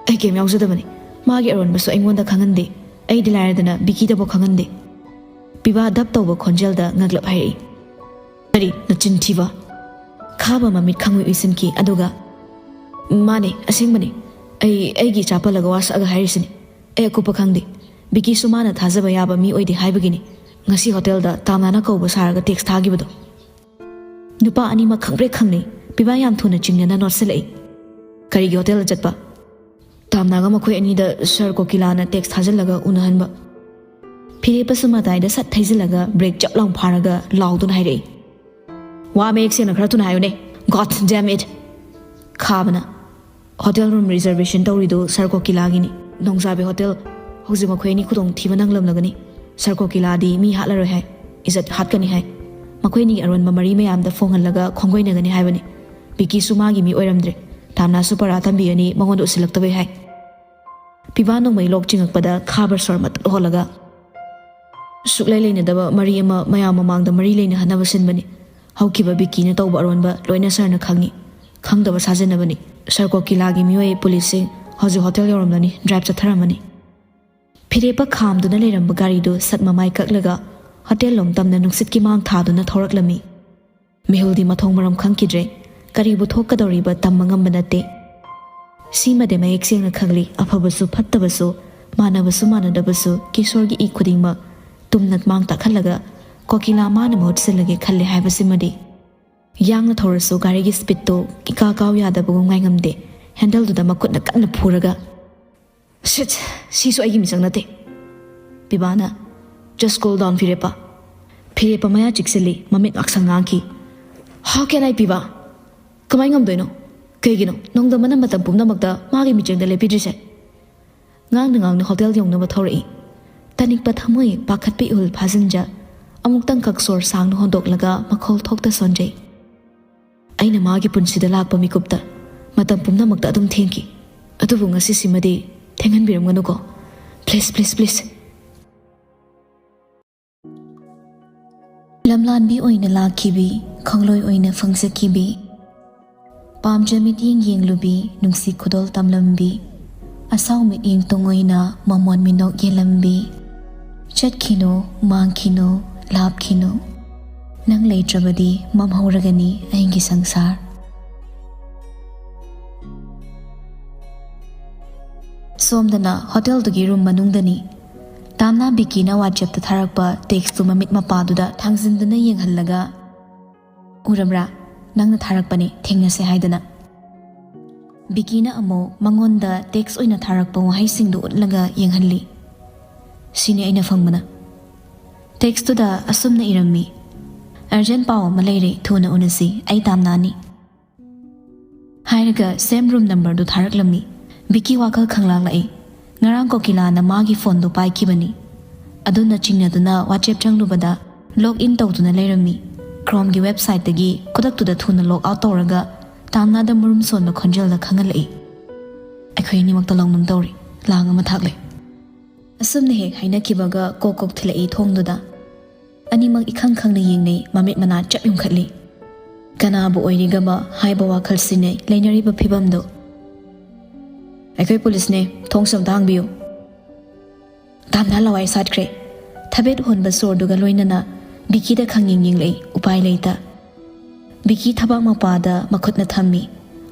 "ꯑꯩ ꯀꯩꯝ ꯌꯥꯎꯖꯗꯕꯅꯤ꯫ ꯃꯥꯒꯤ ꯑꯔꯣꯟꯕꯁꯨ ꯑꯩꯉꯣꯟꯗ ꯈꯪꯍꯟꯗꯦ꯫ ꯑꯩꯗꯤ ꯂꯥꯏꯔꯗꯅ ꯕꯤꯀꯤꯗꯕꯨ ꯈꯪꯍꯟꯗꯦ꯫" ꯄꯤꯕꯥ ꯗꯞ ꯇꯧꯕ ꯈꯣꯟꯖꯦꯜꯗ ꯉꯛꯂꯞ ꯍꯥꯏꯔꯛꯏ꯫ "ꯀꯔꯤ ꯅꯆꯤꯟ ꯊꯤꯕ?" ꯈꯥꯕ ꯃꯃꯤꯠ ꯈꯪꯎꯏ ꯎꯏꯁꯤꯟꯈꯤ, ꯑꯗꯨꯒ, "ꯃꯥꯅꯦ, ꯑꯁꯦꯡꯕꯅꯦ꯫ ꯑꯩ ꯑꯩꯒꯤ ꯏꯆꯥ ꯄꯜꯂꯒ ꯋꯥ ꯁꯛꯑꯒ ꯍꯥꯏꯔꯤꯁꯤꯅꯤ꯫ ꯑꯩ ꯑꯀꯨꯞꯄ ꯈꯪꯗꯦ꯫ ꯕꯤꯀꯤꯁꯨ ꯃꯥꯅ ꯊꯥꯖꯕ ꯌꯥꯕ ꯃꯤ ꯑꯣꯏꯗꯦ ꯍꯥꯏꯕꯒꯤꯅꯤ ꯉꯁꯤ ꯍꯣꯇꯦꯜꯗ ꯇꯥꯝꯅꯥꯅ ꯀꯧꯕ ꯁꯥꯔꯒ ꯇꯦꯛꯁ ꯊꯥꯈꯤꯕꯗꯣ꯫" ꯅꯨꯄꯥ ꯑꯅꯤꯃꯛ ꯈꯪꯄ꯭ꯔꯦꯛ ꯈꯪꯅꯩ꯫ ꯄꯤꯕꯥ ꯌꯥꯝ ꯊꯨꯅ ꯆꯤꯡꯅꯅ ꯅꯣꯠꯁꯤꯜꯂꯛꯏ꯫ "ꯀꯔꯤꯒꯤ ꯍꯣꯇꯦꯜꯗ ꯆꯠꯄ?" "ꯇꯥꯝꯅꯥꯒ ꯃꯈꯣꯏ ꯑꯅꯤꯗ ꯁꯥꯔ ꯀꯣꯀꯤꯂꯥꯅ ꯇꯦꯛꯁ ꯊꯥꯖꯤꯜꯂꯒ ꯎꯅꯍꯟꯕ꯫" ꯐꯤꯔꯦꯞꯄꯁꯨ ꯃꯇꯥꯏꯗ ꯁꯠ ꯊꯩꯖꯤꯜꯂꯒ ꯕ꯭ꯔꯦꯛ ꯆꯞ ꯂꯥꯎ ꯐꯥꯔꯒ ꯂꯥꯎꯗꯨꯅ ꯍꯥꯏꯔꯛꯏ꯫ "ꯋꯥ ꯃꯌꯦꯛ ꯁꯦꯡꯅ ꯈꯔ ꯊꯨꯅ ꯍꯥꯏꯌꯨꯅꯦ꯫ God damn it!" ꯈꯥꯕꯅ, "ꯍꯣꯇꯦꯜ ꯔꯨꯝ ꯔꯤꯖꯔꯕꯦꯁꯟ ꯇꯧꯔꯤꯗꯨ ꯁꯥꯔ ꯀꯣꯀꯤꯂꯥꯒꯤꯅꯤ꯫ ꯅꯣꯡꯖꯥꯕꯤ ꯍꯣꯇꯦꯜ꯫ ꯍꯧꯖꯤꯛ ꯃꯈꯣꯏ ꯑꯅꯤ ꯈꯨꯗꯣꯡꯊꯤꯕ ꯅꯪꯂꯝꯂꯒꯅꯤ꯫ ꯁꯥꯔ ꯀꯣꯀꯤꯂꯥꯗꯤ ꯃꯤ ꯍꯥꯠꯂꯔꯣꯏ ꯍꯥꯏ꯫ ꯏꯖꯠ ꯍꯥꯠꯀꯅꯤ ꯍꯥꯏ꯫ ꯃꯈꯣꯏ ꯑꯅꯤꯒꯤ ꯑꯔꯣꯟꯕ ꯃꯔꯤ ꯃꯌꯥꯝꯗ ꯐꯣꯡꯍꯜꯂꯒ ꯈꯣꯡꯒꯣꯏꯅꯒꯅꯤ ꯍꯥꯏꯕꯅꯤ꯫ ꯕꯤꯀꯤꯁꯨ ꯃꯥꯒꯤ ꯃꯤ ꯑꯣꯏꯔꯝꯗ꯭ꯔꯦ꯫ ꯇꯥꯝꯅꯥꯁꯨ ꯄꯔꯥ ꯇꯝꯕꯤꯒꯅꯤ ꯃꯉꯣꯟꯗ ꯎꯁꯤꯜꯂꯛꯇꯕꯩ ꯍꯥꯏ꯫" ꯄꯤꯕꯥ ꯅꯣꯡꯃꯩ ꯂꯣꯛ ꯆꯤꯡꯉꯛꯄꯗ ꯈꯥꯕ ꯁꯣꯔ ꯃꯇꯠ ꯍꯣꯜꯂꯒ, "ꯁꯨꯛꯂꯩ ꯂꯩꯅꯗꯕ ꯃꯔꯤ ꯑꯃ ꯃꯌꯥꯝ ꯃꯃꯥꯡꯗ ꯃꯔꯤ ꯂꯩꯅꯍꯟꯅꯕ ꯁꯤꯟꯕꯅꯤ꯫ ꯍꯧꯈꯤꯕ ꯕꯤꯀꯤꯅ ꯇꯧꯕ ꯑꯔꯣꯟꯕ ꯂꯣꯏꯅ ꯁꯥꯔꯅ ꯈꯪꯉꯤ꯫ ꯈꯪꯗꯕ ꯁꯥꯖꯤꯟꯅꯕꯅꯤ꯫ ꯁꯥꯔ ꯀꯣꯀꯤꯂꯥꯒꯤ ꯃꯤꯑꯣꯏ ꯄꯨꯂꯤꯁꯁꯤꯡ ꯍꯧꯖꯤꯛ ꯍꯣꯇꯦꯜ ꯌꯧꯔꯝꯂꯅꯤ, ꯗ꯭ꯔꯥꯏꯚ ꯆꯠꯊꯔꯝꯃꯅꯤ꯫" ꯐꯤꯔꯦꯞꯄ ꯈꯥꯝꯗꯨꯅ ꯂꯩꯔꯝꯕ ꯒꯥꯔꯤꯗꯨ ꯁꯠ ꯃꯃꯥꯏ ꯀꯛꯂꯒ ꯍꯣꯇꯦꯜ ꯂꯣꯝ ꯇꯝꯅ ꯅꯨꯡꯁꯤꯠꯀꯤ ꯃꯥꯡ ꯊꯥꯗꯨꯅ ꯊꯧꯔꯛꯂꯝꯃꯤ꯫ ꯃꯤꯍꯨꯜꯗꯤ ꯃꯊꯣꯡ ꯃꯔꯝ ꯈꯪꯈꯤꯗ꯭ꯔꯦ꯫ ꯀꯔꯤꯕꯨ ꯊꯣꯛꯀꯗꯧꯔꯤꯕ ꯇꯝꯕ ꯉꯝꯕ ꯅꯠꯇꯦ꯫ ꯁꯤꯃꯗꯤ ꯃꯌꯦꯛ ꯁꯦꯡꯅ ꯈꯪꯂꯤ, ꯑꯐꯕꯁꯨ ꯐꯠꯇꯕꯁꯨ, ꯃꯥꯟꯅꯕꯁꯨ ꯃꯥꯟꯅꯗꯕꯁꯨ, ꯀꯤꯁꯣꯔꯒꯤ ꯏ ꯈꯨꯗꯤꯡꯃꯛ ꯇꯨꯝꯅ ꯃꯥꯡ ꯇꯥꯛꯍꯜꯂꯒ ꯀꯣꯀꯤꯂꯥ ꯃꯥꯅ ꯃꯍꯨꯠ ꯁꯤꯜꯂꯒꯦ ꯈꯜꯂꯦ ꯍꯥꯏꯕꯁꯤꯃꯗꯤ꯫ ꯌꯥꯡꯅ ꯊꯧꯔꯁꯨ ꯒꯥꯔꯤꯒꯤ ꯁ꯭ꯄꯤꯠꯇꯨ ꯏꯀꯥ ꯀꯥꯎ ꯌꯥꯗꯕꯒꯨꯝ ꯉꯥꯏꯉꯝꯗꯦ꯫ ꯍꯦꯟꯗꯜꯗꯨꯗ ꯃꯈꯨꯠꯅ ꯀꯟꯅ ꯐꯨꯔꯒ, "ꯁꯤꯠ! ꯁꯤꯁꯨ ꯑꯩꯒꯤ ꯃꯤꯆꯪ ꯅꯠꯇꯦ꯫" ꯄꯤꯕꯥꯅ, "Just cool down, ꯐꯤꯔꯦꯞꯄ꯫" ꯐꯤꯔꯦꯞꯄ ꯃꯌꯥ ꯆꯤꯛꯁꯤꯜꯂꯤ, ꯃꯃꯤꯠ ꯉꯥꯛꯁꯪ ꯉꯥꯡꯈꯤ꯫ "How can I, ꯄꯤꯕꯥ? ꯀꯃꯥꯏ ꯉꯝꯗꯣꯏꯅꯣ? ꯀꯩꯒꯤꯅꯣ ꯅꯣꯡꯗꯝꯕꯅ ꯃꯇꯝ ꯄꯨꯝꯅꯃꯛꯇ ꯃꯥꯒꯤ ꯃꯤꯆꯪꯗ ꯂꯦꯞꯄꯤꯗ꯭ꯔꯤꯁꯦ?" ꯉꯥꯡꯅ ꯉꯥꯡꯅ ꯍꯣꯇꯦꯜ ꯌꯧꯅꯕ ꯊꯧꯔꯛꯏ꯫ ꯇꯅꯤꯛꯄ ꯊꯃꯣꯏ ꯄꯥꯈꯠꯄ ꯏꯍꯨꯜ ꯐꯥꯖꯤꯟꯖ, ꯑꯃꯨꯛꯇꯪꯈꯛ ꯁꯣꯔ ꯁꯥꯡꯅ ꯍꯣꯟꯗꯣꯛꯂꯒ ꯃꯈꯣꯜ ꯊꯣꯛꯇ ꯁꯣꯟꯖꯩ꯫ ꯑꯩꯅ ꯃꯥꯒꯤ ꯄꯨꯟꯁꯤꯗ ꯂꯥꯛꯄ ꯃꯤꯀꯨꯞꯇ ꯃꯇꯝ ꯄꯨꯝꯅꯃꯛꯇ ꯑꯗꯨꯝ ꯊꯦꯡꯈꯤ꯫ ꯑꯗꯨꯕꯨ ꯉꯁꯤꯁꯤꯃꯗꯤ ꯊꯦꯡꯍꯟꯕꯤꯔꯝꯒꯅꯨꯀꯣ꯫ Please, please, please. ꯂꯝꯂꯥꯟꯕꯤ ꯑꯣꯏꯅ ꯂꯥꯛꯈꯤꯕꯤ, ꯈꯣꯡꯂꯣꯏ ꯑꯣꯏꯅ ꯐꯪꯖꯈꯤꯕꯤ, ꯄꯥꯝꯖ ꯃꯤꯠꯌꯦꯡ ꯌꯦꯡꯂꯨꯕꯤ, ꯅꯨꯡꯁꯤ ꯈꯨꯗꯣꯜ ꯇꯝꯂꯝꯕꯤ, ꯑꯁꯥꯎ ꯃꯤꯠꯌꯦꯡ ꯇꯣꯡ ꯑꯣꯏꯅ ꯃꯃꯣꯟ ꯃꯤꯅꯣꯛ ꯌꯦꯜꯂꯝꯕꯤ꯫ ꯆꯠꯈꯤꯅꯨ, ꯃꯥꯡꯈꯤꯅꯨ, ꯂꯥꯞꯈꯤꯅꯨ, ꯅꯪ ꯂꯩꯇ꯭ꯔꯕꯗꯤ ꯃꯝꯍꯧꯔꯒꯅꯤ ꯑꯩꯒꯤ ꯁꯪꯁꯥꯔ꯫ ꯁꯣꯝꯗꯅ ꯍꯣꯇꯦꯜꯗꯨꯒꯤ ꯔꯨꯝ ꯃꯅꯨꯡꯗꯅꯤ꯫ ꯇꯥꯝꯅ ꯕꯤꯀꯤꯅ WhatsAppꯇ ꯊꯥꯔꯛꯄ ꯇꯦꯛꯁꯇꯨ ꯃꯃꯤꯠ ꯃꯄꯥꯗꯨꯗ ꯊꯥꯡꯖꯤꯟꯗꯨꯅ ꯌꯦꯡꯍꯜꯂꯒ, "ꯎꯔꯕ꯭ꯔꯥ? ꯅꯪꯅ ꯊꯥꯔꯛꯄꯅꯦ, ꯊꯦꯡꯅꯁꯦ ꯍꯥꯏꯗꯅ꯫" ꯕꯤꯀꯤꯅ ꯑꯃꯨꯛ ꯃꯉꯣꯟꯗ ꯇꯦꯛꯁ ꯑꯣꯏꯅ ꯊꯥꯔꯛꯄ ꯋꯥꯍꯩꯁꯤꯡꯗꯨ ꯎꯠꯂꯒ ꯌꯦꯡꯍꯜꯂꯤ꯫ "ꯁꯤꯅꯤ ꯑꯩꯅ ꯐꯪꯕꯅ꯫" ꯇꯦꯛꯁꯇꯨꯗ ꯑꯁꯨꯝꯅ ꯏꯔꯝꯃꯤ, "Urgent ꯄꯥꯎ ꯑꯃ ꯂꯩꯔꯦ, ꯊꯨꯅ ꯎꯅꯁꯤ, ꯑꯩ ꯇꯥꯝꯅꯥꯅꯤ" ꯍꯥꯏꯔꯒ same room numberꯗꯨ ꯊꯥꯔꯛꯂꯝꯃꯤ꯫ ꯕꯤꯀꯤ ꯋꯥꯈꯜ ꯈꯪꯂꯥꯛꯂꯛꯏ꯫ ꯉꯔꯥꯡ ꯀꯣꯀꯤꯂꯥꯅ ꯃꯥꯒꯤ ꯐꯣꯟꯗꯨ ꯄꯥꯏꯈꯤꯕꯅꯤ꯫ ꯑꯗꯨꯅ ꯆꯤꯡꯅꯗꯨꯅ WhatsApp ꯆꯪꯂꯨꯕꯗ log in ꯇꯧꯗꯨꯅ ꯂꯩꯔꯝꯃꯤ꯫ Chromeꯒꯤ websiteꯇꯒꯤ ꯈꯨꯗꯛꯇꯨꯗ ꯊꯨꯅ log out ꯇꯧꯔꯒ ꯇꯥꯝꯅꯥꯗ ꯃꯔꯨꯝ ꯁꯣꯟꯕ ꯈꯣꯟꯖꯦꯜꯗ ꯈꯪꯍꯜꯂꯛꯏ꯫ "ꯑꯩꯈꯣꯏ ꯑꯅꯤꯃꯛꯇ ꯂꯥꯎꯅꯝ ꯇꯧꯔꯤ꯫ ꯂꯥꯡ ꯑꯃ ꯊꯥꯛꯂꯦ꯫" ꯑꯁꯨꯝꯅ ꯍꯦꯛ ꯍꯥꯏꯅꯈꯤꯕꯒ ꯀꯣꯛ ꯀꯣꯛ ꯊꯤꯜꯂꯛꯏ ꯊꯣꯡꯗꯨꯗ꯫ ꯑꯅꯤꯃꯛ ꯏꯈꯪ ꯈꯪꯅ ꯌꯦꯡꯅꯩ, ꯃꯃꯤꯠ ꯃꯅꯥ ꯆꯞ ꯌꯨꯡꯈꯠꯂꯤ꯫ ꯀꯅꯥꯕꯨ ꯑꯣꯏꯔꯤꯒꯕ ꯍꯥꯏꯕ ꯋꯥꯈꯜꯁꯤꯅ ꯂꯩꯅꯔꯤꯕ ꯐꯤꯕꯝꯗꯨ꯫ "ꯑꯩꯈꯣꯏ ꯄꯨꯂꯤꯁꯅꯦ, ꯊꯣꯡꯁꯨ ꯑꯝꯇ ꯍꯥꯡꯕꯤꯌꯨ꯫" ꯇꯥꯝꯅꯥ ꯂꯋꯥꯏ ꯁꯥꯠꯈ꯭ꯔꯦ꯫ ꯊꯕꯦꯠ ꯍꯣꯟꯕ ꯁꯣꯔꯗꯨꯒ ꯂꯣꯏꯅꯅ ꯕꯤꯀꯤꯗ ꯈꯪꯌꯦꯡ ꯌꯦꯡꯂꯛꯏ, ꯎꯄꯥꯏ ꯂꯩꯇ꯫ ꯕꯤꯀꯤ ꯊꯕꯥꯛ ꯃꯄꯥꯗ ꯃꯈꯨꯠꯅ ꯊꯝꯃꯤ꯫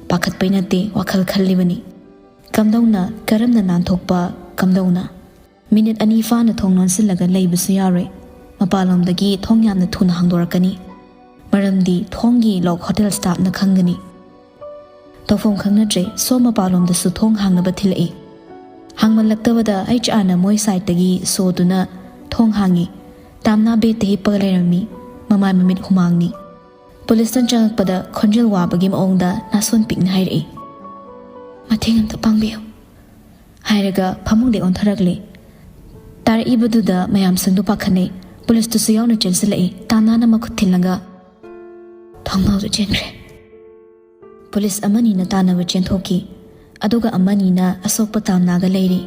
ꯄꯥꯈꯠꯄꯩ ꯅꯠꯇꯦ, ꯋꯥꯈꯜ ꯈꯜꯂꯤꯕꯅꯤ꯫ ꯀꯝꯗꯧꯅ, ꯀꯔꯝꯅ ꯅꯥꯟꯊꯣꯛꯄ, ꯀꯝꯗꯧꯅ? ꯃꯤꯅꯤꯠ ꯑꯅꯤ ꯐꯥꯅ ꯊꯣꯡ ꯂꯣꯟꯁꯤꯜꯂꯒ ꯂꯩꯕꯁꯨ ꯌꯥꯔꯣꯏ꯫ ꯃꯄꯥꯟꯂꯣꯝꯗꯒꯤ ꯊꯣꯡ ꯌꯥꯝꯅ ꯊꯨꯅ ꯍꯥꯡꯗꯣꯔꯛꯀꯅꯤ꯫ ꯃꯔꯝꯗꯤ ꯊꯣꯡꯒꯤ ꯂꯣꯛ ꯍꯣꯇꯦꯜ ꯁ꯭ꯇꯥꯐꯅ ꯈꯪꯒꯅꯤ꯫ ꯇꯧꯐꯝ ꯈꯪꯅꯗ꯭ꯔꯦ, ꯁꯣꯝ ꯃꯄꯥꯟꯂꯣꯝꯗꯁꯨ ꯊꯣꯡ ꯍꯥꯡꯅꯕ ꯊꯤꯜꯂꯛꯏ꯫ ꯍꯥꯡꯃꯜꯂꯛꯇꯕꯗ ꯑꯩꯆ ꯑꯥꯔꯅ ꯃꯣꯏ ꯁꯥꯏꯠꯇꯒꯤ ꯁꯣꯗꯨꯅ ꯊꯣꯡ ꯍꯥꯡꯉꯤ꯫ ꯇꯥꯝꯅꯥ ꯕꯦꯗꯇ ꯍꯤꯞꯄꯒ ꯂꯩꯔꯝꯃꯤ, ꯃꯃꯥꯏ ꯃꯃꯤꯠ ꯍꯨꯃꯥꯡꯅꯤ꯫ ꯄꯨꯂꯤꯁꯅ ꯆꯪꯉꯛꯄꯗ ꯈꯣꯟꯖꯦꯜ ꯋꯥꯕꯒꯤ ꯃꯑꯣꯡꯗ ꯅꯥꯁꯣꯟ ꯄꯤꯛꯅ ꯍꯥꯏꯔꯛꯏ, "ꯃꯇꯦꯡ ꯑꯝꯇ ꯄꯥꯡꯕꯤꯌꯨ" ꯍꯥꯏꯔꯒ ꯐꯃꯨꯡꯗꯒꯤ ꯑꯣꯟꯊꯔꯛꯂꯦ꯫ ꯇꯥꯔꯛꯏꯕꯗꯨꯗ ꯃꯌꯥꯝꯁꯤꯡꯗꯨ ꯄꯥꯈꯠꯅꯩ꯫ ꯄꯨꯂꯤꯁꯇꯨꯁꯨ ꯌꯥꯎꯅ ꯆꯦꯟꯁꯤꯜꯂꯛꯏ꯫ ꯇꯥꯝꯅꯥꯅ ꯃꯈꯨꯠ ꯊꯤꯜꯂꯒ ꯊꯣꯡꯅꯥꯎꯗ ꯆꯦꯟꯈ꯭ꯔꯦ꯫ ꯄꯨꯂꯤꯁ ꯑꯃꯅꯤꯅ ꯇꯥꯟꯅꯕ ꯆꯦꯟꯊꯣꯛꯈꯤ, ꯑꯗꯨꯒ ꯑꯃꯅꯤꯅ ꯑꯁꯣꯛꯄ ꯇꯥꯝꯅꯥꯒ ꯂꯩꯔꯤ꯫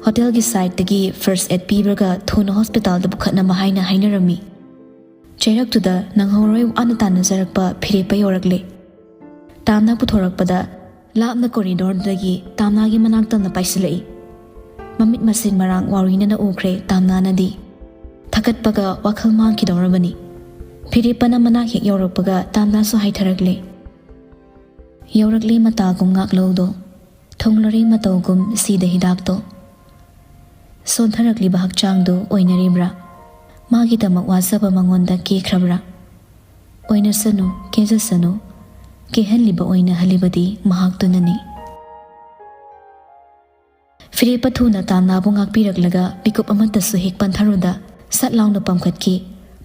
ꯍꯣꯇꯦꯜꯒꯤ ꯁꯥꯏꯠꯇꯒꯤ ꯐꯥꯔꯁ ꯑꯦꯗ ꯄꯤꯕꯒ ꯊꯨꯅ ꯍꯣꯁꯄꯤꯇꯥꯜꯗ ꯄꯨꯈꯠꯅꯕ ꯍꯥꯏꯅ ꯍꯥꯏꯅꯔꯝꯃꯤ꯫ ꯆꯩꯔꯛꯇꯨꯗ ꯅꯪꯍꯧꯔꯣꯏ ꯋꯥꯅ ꯇꯥꯟꯅꯖꯔꯛꯄ ꯐꯤꯔꯦꯞꯄ ꯌꯧꯔꯛꯂꯦ꯫ ꯇꯥꯝꯅꯥ ꯄꯨꯊꯣꯔꯛꯄꯗ ꯂꯥꯞꯅ ꯀꯣꯔꯤꯗꯣꯔꯗꯒꯤ ꯇꯥꯝꯅꯥꯒꯤ ꯃꯅꯥꯛꯇꯝꯅ ꯄꯥꯏꯁꯤꯜꯂꯛꯏ꯫ ꯃꯃꯤꯠ ꯃꯁꯤꯟ ꯃꯔꯥꯡ ꯋꯥꯔꯨꯏꯅꯅ ꯎꯈ꯭ꯔꯦ ꯇꯥꯝꯅꯥꯅꯗꯤ꯫ ꯊꯀꯠꯄꯒ ꯋꯥꯈꯜ ꯃꯥꯡꯈꯤꯗꯧꯔꯕꯅꯤ꯫ ꯐꯤꯔꯦꯞꯄꯅ ꯃꯅꯥꯛ ꯍꯦꯛ ꯌꯧꯔꯛꯄꯒ ꯇꯥꯝꯅꯥꯁꯨ ꯍꯥꯏꯊꯔꯛꯂꯦ꯫ ꯌꯧꯔꯛꯂꯦ ꯃꯇꯥꯒꯨꯝ ꯉꯥꯛꯂꯧꯗꯣ, ꯊꯨꯡꯂꯔꯦ ꯃꯇꯧꯒꯨꯝ ꯁꯤꯗ ꯍꯤꯗꯥꯛꯇꯣ꯫ ꯁꯣꯟꯊꯔꯛꯂꯤꯕ ꯍꯛꯆꯥꯡꯗꯨ ꯑꯣꯏꯅꯔꯤꯕ꯭ꯔꯥ? ꯃꯥꯒꯤꯗꯃꯛ ꯋꯥꯖꯕ ꯃꯉꯣꯟꯗ ꯀꯦꯈ꯭ꯔꯕ꯭ꯔꯥ? ꯑꯣꯏꯅꯁꯅꯨ, ꯀꯦꯖꯁꯅꯨ, ꯀꯦꯍꯜꯂꯤꯕ ꯑꯣꯏꯅꯍꯜꯂꯤꯕꯗꯤ ꯃꯍꯥꯛꯇꯨꯅꯅꯤ꯫ ꯐꯤꯔꯦꯞꯄ ꯊꯨꯅ ꯇꯥꯝꯅꯥꯕꯨ ꯉꯥꯛꯄꯤꯔꯛꯂꯒ ꯃꯤꯀꯨꯞ ꯑꯃꯠꯇꯁꯨ ꯍꯦꯛ ꯄꯟꯊꯔꯨꯗ ꯁꯠ ꯂꯥꯎꯅ ꯄꯝꯈꯠꯈꯤ꯫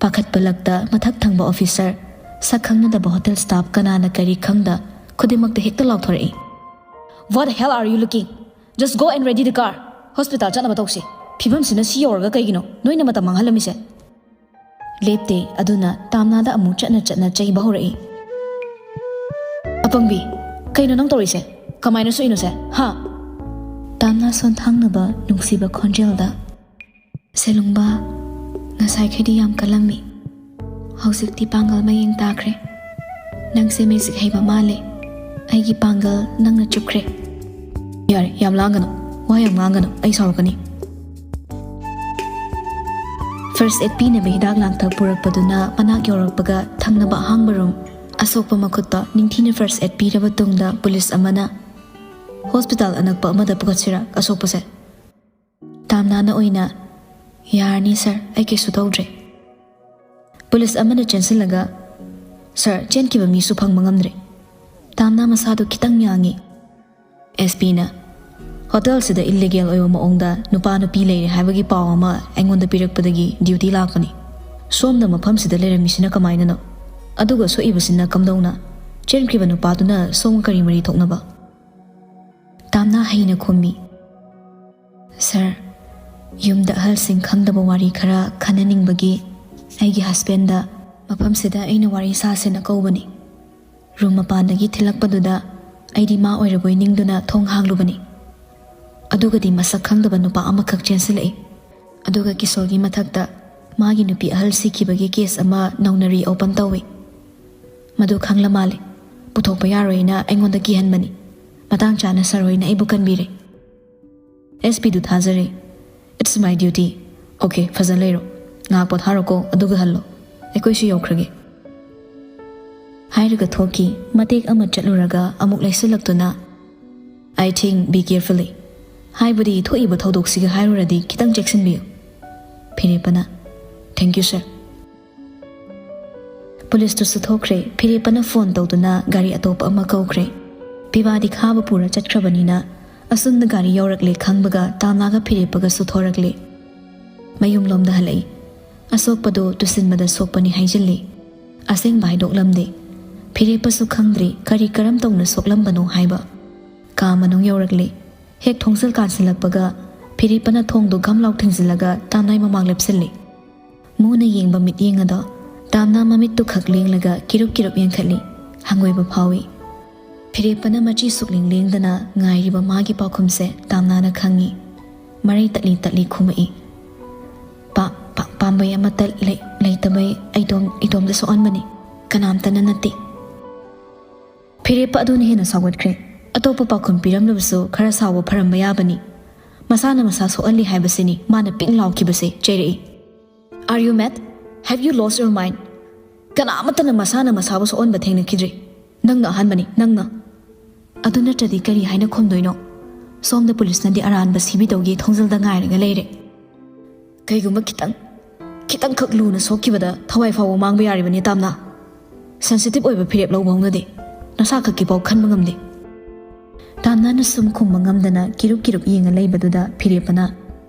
ꯄꯥꯈꯠꯄ ꯂꯛꯇ ꯃꯊꯛ ꯊꯪꯕ ꯑꯣꯐꯤꯁꯔ, ꯁꯛ ꯈꯪꯅꯗꯕ ꯍꯣꯇꯦꯜ ꯁ꯭ꯇꯥꯐ ꯀꯅꯥꯅ ꯀꯔꯤ ꯈꯪꯗ ꯈꯨꯗꯤꯡꯃꯛꯇ ꯍꯦꯛꯇ ꯂꯥꯎꯊꯣꯔꯛꯏ, "What the hell are you looking? Just go and ready the car. Hospital ꯆꯠꯅꯕ ꯇꯧꯁꯤ꯫ ꯐꯤꯕꯝꯁꯤꯅ ꯁꯤ ꯌꯧꯔꯒ ꯀꯩꯒꯤꯅꯣ ꯅꯣꯏꯅ ꯃꯇꯝ ꯃꯥꯡꯍꯜꯂꯝꯃꯤꯁꯦ?" ꯂꯦꯞꯇꯦ꯫ ꯑꯗꯨꯅ ꯇꯥꯝꯅꯥꯗ ꯑꯃꯨꯛ ꯆꯠꯅ ꯆꯠꯅ ꯆꯩꯕ ꯍꯧꯔꯛꯏ꯫ "ꯑꯄꯪꯕꯤ, ꯀꯩꯅꯣ ꯅꯪ ꯇꯧꯔꯤꯁꯦ? ꯀꯃꯥꯏꯅ ꯁꯣꯛꯏꯅꯣꯁꯦ, ꯍꯥ?" ꯇꯥꯝꯅꯥ ꯁꯣꯟꯊꯥꯡꯅꯕ ꯅꯨꯡꯁꯤꯕ ꯈꯣꯟꯖꯦꯜꯗ, "ꯁꯦꯂꯨꯡꯕꯥ, ꯉꯁꯥꯏꯈꯩꯗꯤ ꯌꯥꯝ ꯀꯜꯂꯝꯃꯤ, ꯍꯧꯖꯤꯛꯇꯤ ꯄꯥꯡꯒꯜ ꯃꯌꯦꯡ ꯇꯥꯈ꯭ꯔꯦ꯫ ꯅꯪꯁꯦ ꯃꯦꯖꯤꯛ ꯍꯩꯕ ꯃꯥꯜꯂꯦ꯫ ꯑꯩꯒꯤ ꯄꯥꯡꯒꯜ ꯅꯪꯅ ꯆꯨꯞꯈ꯭ꯔꯦ꯫" "ꯌꯥꯔꯦ, ꯌꯥꯝ ꯂꯥꯡꯒꯅꯨ, ꯋꯥ ꯌꯥꯝ ꯉꯥꯡꯒꯅꯨ, ꯑꯩ ꯁꯥꯎꯔꯛꯀꯅꯤ꯫" ꯐꯥꯔꯁ ꯑꯦꯗ ꯄꯤꯅꯕ ꯍꯤꯗꯥꯛ ꯂꯥꯡꯊꯛ ꯄꯨꯔꯛꯄꯗꯨꯅ ꯃꯅꯥꯛ ꯌꯧꯔꯛꯄꯒ ꯊꯪꯅꯕ ꯑꯍꯥꯡꯕ ꯔꯨꯝ, ꯑꯁꯣꯛꯄ ꯃꯈꯨꯠꯇ ꯅꯤꯡꯊꯤꯅ ꯐꯥꯔꯁ ꯑꯦꯗ ꯄꯤꯔꯕ ꯇꯨꯡꯗ ꯄꯨꯂꯤꯁ ꯑꯃꯅ ꯍꯣꯁꯄꯤꯇꯥꯜ ꯑꯅꯛꯄ ꯑꯃꯗ ꯄꯨꯈꯠꯁꯤꯔꯥ ꯑꯁꯣꯛꯄꯁꯦ? ꯇꯥꯝꯅꯥꯅ ꯑꯣꯏꯅ, "ꯌꯥꯔꯅꯤ ꯁꯥꯔ, ꯑꯩ ꯀꯩꯁꯨ ꯇꯧꯗ꯭ꯔꯦ"꯫ ꯄꯨꯂꯤꯁ ꯑꯃꯅ ꯆꯦꯟꯁꯤꯜꯂꯒ, "ꯁꯥꯔ, ꯆꯦꯟꯈꯤꯕ ꯃꯤꯁꯨ ꯐꯪꯕ ꯉꯝꯗ꯭ꯔꯦ"꯫ ꯇꯥꯝꯅꯥ ꯃꯁꯥꯗꯨ ꯈꯤꯇꯪ ꯌꯥꯡꯉꯤ꯫ ꯑꯦꯁ ꯄꯤꯅ, "ꯍꯣꯇꯦꯜꯁꯤꯗ ꯏꯜꯂꯤꯒꯦꯜ ꯑꯣꯏꯕ ꯃꯑꯣꯡꯗ ꯅꯨꯄꯥ ꯅꯨꯄꯤ ꯂꯩꯔꯦ ꯍꯥꯏꯕꯒꯤ ꯄꯥꯎ ꯑꯃ ꯑꯩꯉꯣꯟꯗ ꯄꯤꯔꯛꯄꯗꯒꯤ ꯗ꯭ꯌꯨꯇꯤ ꯂꯥꯛꯄꯅꯤ꯫ ꯁꯣꯝꯗ ꯃꯐꯝꯁꯤꯗ ꯂꯩꯔꯝꯃꯤꯁꯤꯅ ꯀꯃꯥꯏꯅꯅꯣ? ꯑꯗꯨꯒ ꯁꯣꯛꯏꯕꯁꯤꯅ ꯀꯝꯗꯧꯅ? ꯆꯦꯟꯈ꯭ꯔꯤꯕ ꯅꯨꯄꯥꯗꯨꯅ ꯁꯣꯝꯒ ꯀꯔꯤ ꯃꯔꯤ ꯊꯣꯛꯅꯕ?" ꯇꯥꯝꯅꯥ ꯍꯩꯅ ꯈꯨꯝꯃꯤ, "ꯁꯥꯔ, ꯌꯨꯝꯗ ꯑꯍꯜꯁꯤꯡ ꯈꯪꯗꯕ ꯋꯥꯔꯤ ꯈꯔ ꯈꯟꯅꯅꯤꯡꯕꯒꯤ ꯑꯩꯒꯤ ꯍꯁꯕꯦꯟꯗ ꯃꯐꯝꯁꯤꯗ ꯑꯩꯅ ꯋꯥꯔꯤ ꯁꯥꯁꯦꯅ ꯀꯧꯕꯅꯤ꯫ ꯔꯨꯝ ꯃꯄꯥꯟꯗꯒꯤ ꯊꯤꯜꯂꯛꯄꯗꯨꯗ ꯑꯩꯗꯤ ꯃꯥ ꯑꯣꯏꯔꯕꯣꯏ ꯅꯤꯡꯗꯨꯅ ꯊꯣꯡ ꯍꯥꯡꯂꯨꯕꯅꯤ꯫ ꯑꯗꯨꯒꯗꯤ ꯃꯁꯛ ꯈꯪꯗꯕ ꯅꯨꯄꯥ ꯑꯃꯈꯛ ꯆꯦꯟꯁꯤꯜꯂꯛꯏ꯫ ꯑꯗꯨꯒ ꯀꯤꯁꯣꯔꯒꯤ ꯃꯊꯛꯇ ꯃꯥꯒꯤ ꯅꯨꯄꯤ ꯑꯍꯜ ꯁꯤꯈꯤꯕꯒꯤ ꯀꯦꯁ ꯑꯃ ꯅꯧꯅ ꯔꯤꯑꯣꯄꯟ ꯇꯧꯏ꯫ ꯃꯗꯨ ꯈꯪꯂ ꯃꯥꯜꯂꯦ꯫ ꯄꯨꯊꯣꯛꯄ ꯌꯥꯔꯣꯏꯅ ꯑꯩꯉꯣꯟꯗ ꯀꯤꯍꯟꯕꯅꯤ꯫ ꯃꯇꯥꯡ ꯆꯥꯅ ꯁꯥꯔ ꯍꯣꯏꯅ ꯑꯩꯕꯨ ꯀꯟꯕꯤꯔꯦ꯫ ꯑꯦꯁ ꯄꯤꯗꯨ ꯊꯥꯖꯔꯦ꯫ It's my duty. Okay, ꯐꯖꯅ ꯂꯩꯔꯣ꯫ ꯉꯥꯏꯍꯥꯛ ꯄꯣꯊꯥꯔꯣꯀꯣ, ꯑꯗꯨꯒ ꯍꯜꯂꯣ꯫ ꯑꯩꯈꯣꯏꯁꯨ ꯌꯧꯈ꯭ꯔꯒꯦ"꯫ ꯍꯥꯏꯔꯒ ꯊꯣꯛꯈꯤ꯫ ꯃꯇꯦꯛ ꯑꯃ ꯆꯠꯂꯨꯔꯒ ꯑꯃꯨꯛ ꯂꯩꯁꯤꯜꯂꯛꯇꯨꯅ, "I think, be carefully. ꯍꯥꯏꯕꯗꯤ ꯊꯣꯛꯏꯕ ꯊꯧꯗꯣꯛꯁꯤꯒ ꯍꯥꯏꯔꯨꯔꯗꯤ ꯈꯤꯇꯪ ꯆꯦꯛꯁꯤꯟꯕꯤꯌꯨ"꯫ ꯐꯤꯔꯦꯞꯄꯅ, "Thank you, sir." ꯄꯨꯂꯤꯁꯇꯨꯁꯨ ꯊꯣꯛꯈ꯭ꯔꯦ꯫ ꯐꯤꯔꯦꯞꯄꯅ ꯐꯣꯟ ꯇꯧꯗꯨꯅ ꯒꯥꯔꯤ ꯑꯇꯣꯞꯄ ꯑꯃ ꯀꯧꯈ꯭ꯔꯦ꯫ ꯄꯤꯕꯥꯗꯤ ꯈꯥꯕ ꯄꯨꯔ ꯆꯠꯈ꯭ꯔꯕꯅꯤꯅ ꯑꯁꯨꯝꯅ ꯒꯥꯔꯤ ꯌꯧꯔꯛꯂꯦ ꯈꯪꯕꯒ ꯇꯥꯝꯅꯥꯒ ꯐꯤꯔꯦꯞꯄꯒꯁꯨ ꯊꯣꯔꯛꯂꯦ꯫ ꯃꯌꯨꯝꯂꯣꯝꯗ ꯍꯜꯂꯛꯏ꯫ ꯑꯁꯣꯛꯄꯗꯨ ꯇꯨꯁꯤꯟꯕꯗ ꯁꯣꯛꯄꯅꯤ ꯍꯥꯏꯖꯤꯜꯂꯤ꯫ ꯑꯁꯦꯡꯕ ꯍꯥꯏꯗꯣꯛꯂꯝꯗꯦ꯫ ꯐꯤꯔꯦꯞꯄꯁꯨ ꯈꯪꯗ꯭ꯔꯤ ꯀꯔꯤ ꯀꯔꯝ ꯇꯧꯅ ꯁꯣꯛꯂꯝꯕꯅꯣ ꯍꯥꯏꯕ꯫ ꯀꯥ ꯃꯅꯨꯡ ꯌꯧꯔꯛꯂꯦ꯫ ꯍꯦꯛ ꯊꯣꯡꯖꯤꯜ ꯀꯥꯟꯁꯤꯜꯂꯛꯄꯒ ꯐꯤꯔꯦꯞꯄꯅ ꯊꯣꯡꯗꯨ ꯒꯝ ꯂꯥꯎ ꯊꯤꯡꯖꯤꯜꯂꯒ ꯇꯥꯝꯅꯥꯏ ꯃꯃꯥꯡ ꯂꯦꯞꯁꯤꯜꯂꯤ꯫ ꯃꯨꯅ ꯌꯦꯡꯕ ꯃꯤꯠꯌꯦꯡ ꯑꯗꯣ ꯇꯥꯝꯅꯥ ꯃꯃꯤꯠꯇꯨ ꯈꯛ ꯂꯦꯡꯂꯒ ꯀꯤꯔꯨꯞ ꯀꯤꯔꯨꯞ ꯌꯦꯡꯈꯠꯂꯤ꯫ ꯍꯪꯒꯣꯏꯕ ꯐꯥꯎꯏ꯫ ꯐꯤꯔꯦꯞꯄꯅ ꯃꯆꯤ ꯁꯨꯛꯂꯦꯡ ꯂꯦꯡꯗꯅ ꯉꯥꯏꯔꯤꯕ ꯃꯥꯒꯤ ꯄꯥꯎꯈꯨꯝꯁꯦ ꯇꯥꯝꯅꯥꯅ ꯈꯪꯏ꯫ ꯃꯔꯩ ꯇꯠꯂꯤ ꯇꯠꯂꯤ ꯈꯨꯝꯃꯛꯏ꯫ "ꯄꯥ-, ꯄꯥ-, ꯄꯥꯝꯕꯩ ꯑꯃꯠꯇ ꯂꯩ-, ꯂꯩꯇꯕꯩ ꯑꯩꯇꯣꯝ-, ꯏꯇꯣꯝꯇ ꯁꯣꯛꯍꯟꯕꯅꯤ꯫ ꯀꯅꯥꯝꯇꯅ ꯅꯠꯇꯦ"꯫ ꯐꯤꯔꯦꯞꯄ ꯑꯗꯨꯅ ꯍꯦꯟꯅ ꯁꯥꯎꯒꯠꯈ꯭ꯔꯦ꯫ ꯑꯇꯣꯞꯄ ꯄꯥꯎꯈꯨꯝ ꯄꯤꯔꯝꯂꯕꯁꯨ ꯈꯔ ꯁꯥꯎꯕ ꯐꯔꯝꯕ ꯌꯥꯕꯅꯤ꯫ ꯃꯁꯥꯅ ꯃꯁꯥ ꯁꯣꯛꯍꯜꯂꯤ ꯍꯥꯏꯕꯁꯤꯅꯤ ꯃꯥꯅ ꯄꯤꯡ ꯂꯥꯎꯈꯤꯕꯁꯦ ꯆꯩꯔꯛꯏ꯫ Are you mad? Have you lost your mind? ꯀꯅꯥ ꯑꯃꯠꯇꯅ ꯃꯁꯥꯅ ꯃꯁꯥꯕꯨ ꯁꯣꯛꯍꯟꯕ ꯊꯦꯡꯅꯈꯤꯗ꯭ꯔꯤ꯫ ꯅꯪꯅ ꯑꯍꯥꯟꯕꯅꯤ, ꯅꯪꯅ꯫ ꯑꯗꯨ ꯅꯠꯇ꯭ꯔꯗꯤ ꯀꯔꯤ ꯍꯥꯏꯅ ꯈꯨꯝꯗꯣꯏꯅꯣ? ꯁꯣꯝꯗ ꯄꯨꯂꯤꯁꯅꯗꯤ ꯑꯔꯥꯟꯕ ꯁꯤꯕꯤꯗꯧꯒꯤ ꯊꯣꯡꯖꯤꯜꯗ ꯉꯥꯏꯔꯒ ꯂꯩꯔꯦ꯫ ꯀꯩꯒꯨꯝꯕ ꯈꯤꯇꯪ, ꯈꯤꯇꯪꯈꯛ ꯂꯨꯅ ꯁꯣꯛꯈꯤꯕꯗ ꯊꯋꯥꯏ ꯐꯥꯎꯕ ꯃꯥꯡꯕ ꯌꯥꯔꯤꯕꯅꯤ, ꯇꯥꯝꯅꯥ꯫ ꯁꯦꯟꯁꯤꯇꯤꯚ ꯑꯣꯏꯕ ꯐꯤꯔꯦꯞ ꯂꯧꯕ ꯍꯧꯅꯗꯦ꯫ ꯅꯁꯥ ꯈꯛꯀꯤꯐꯥꯎ ꯈꯟꯕ ꯉꯝꯗꯦ꯫ ꯇꯥꯝꯅꯥꯅ ꯁꯨꯝ ꯈꯨꯝꯕ ꯉꯝꯗꯅ ꯀꯤꯔꯨꯞ ꯀꯤꯔꯨꯞ ꯌꯦꯡꯉ ꯂꯩꯕꯗꯨꯗ ꯐꯤꯔꯦꯞꯄꯅ,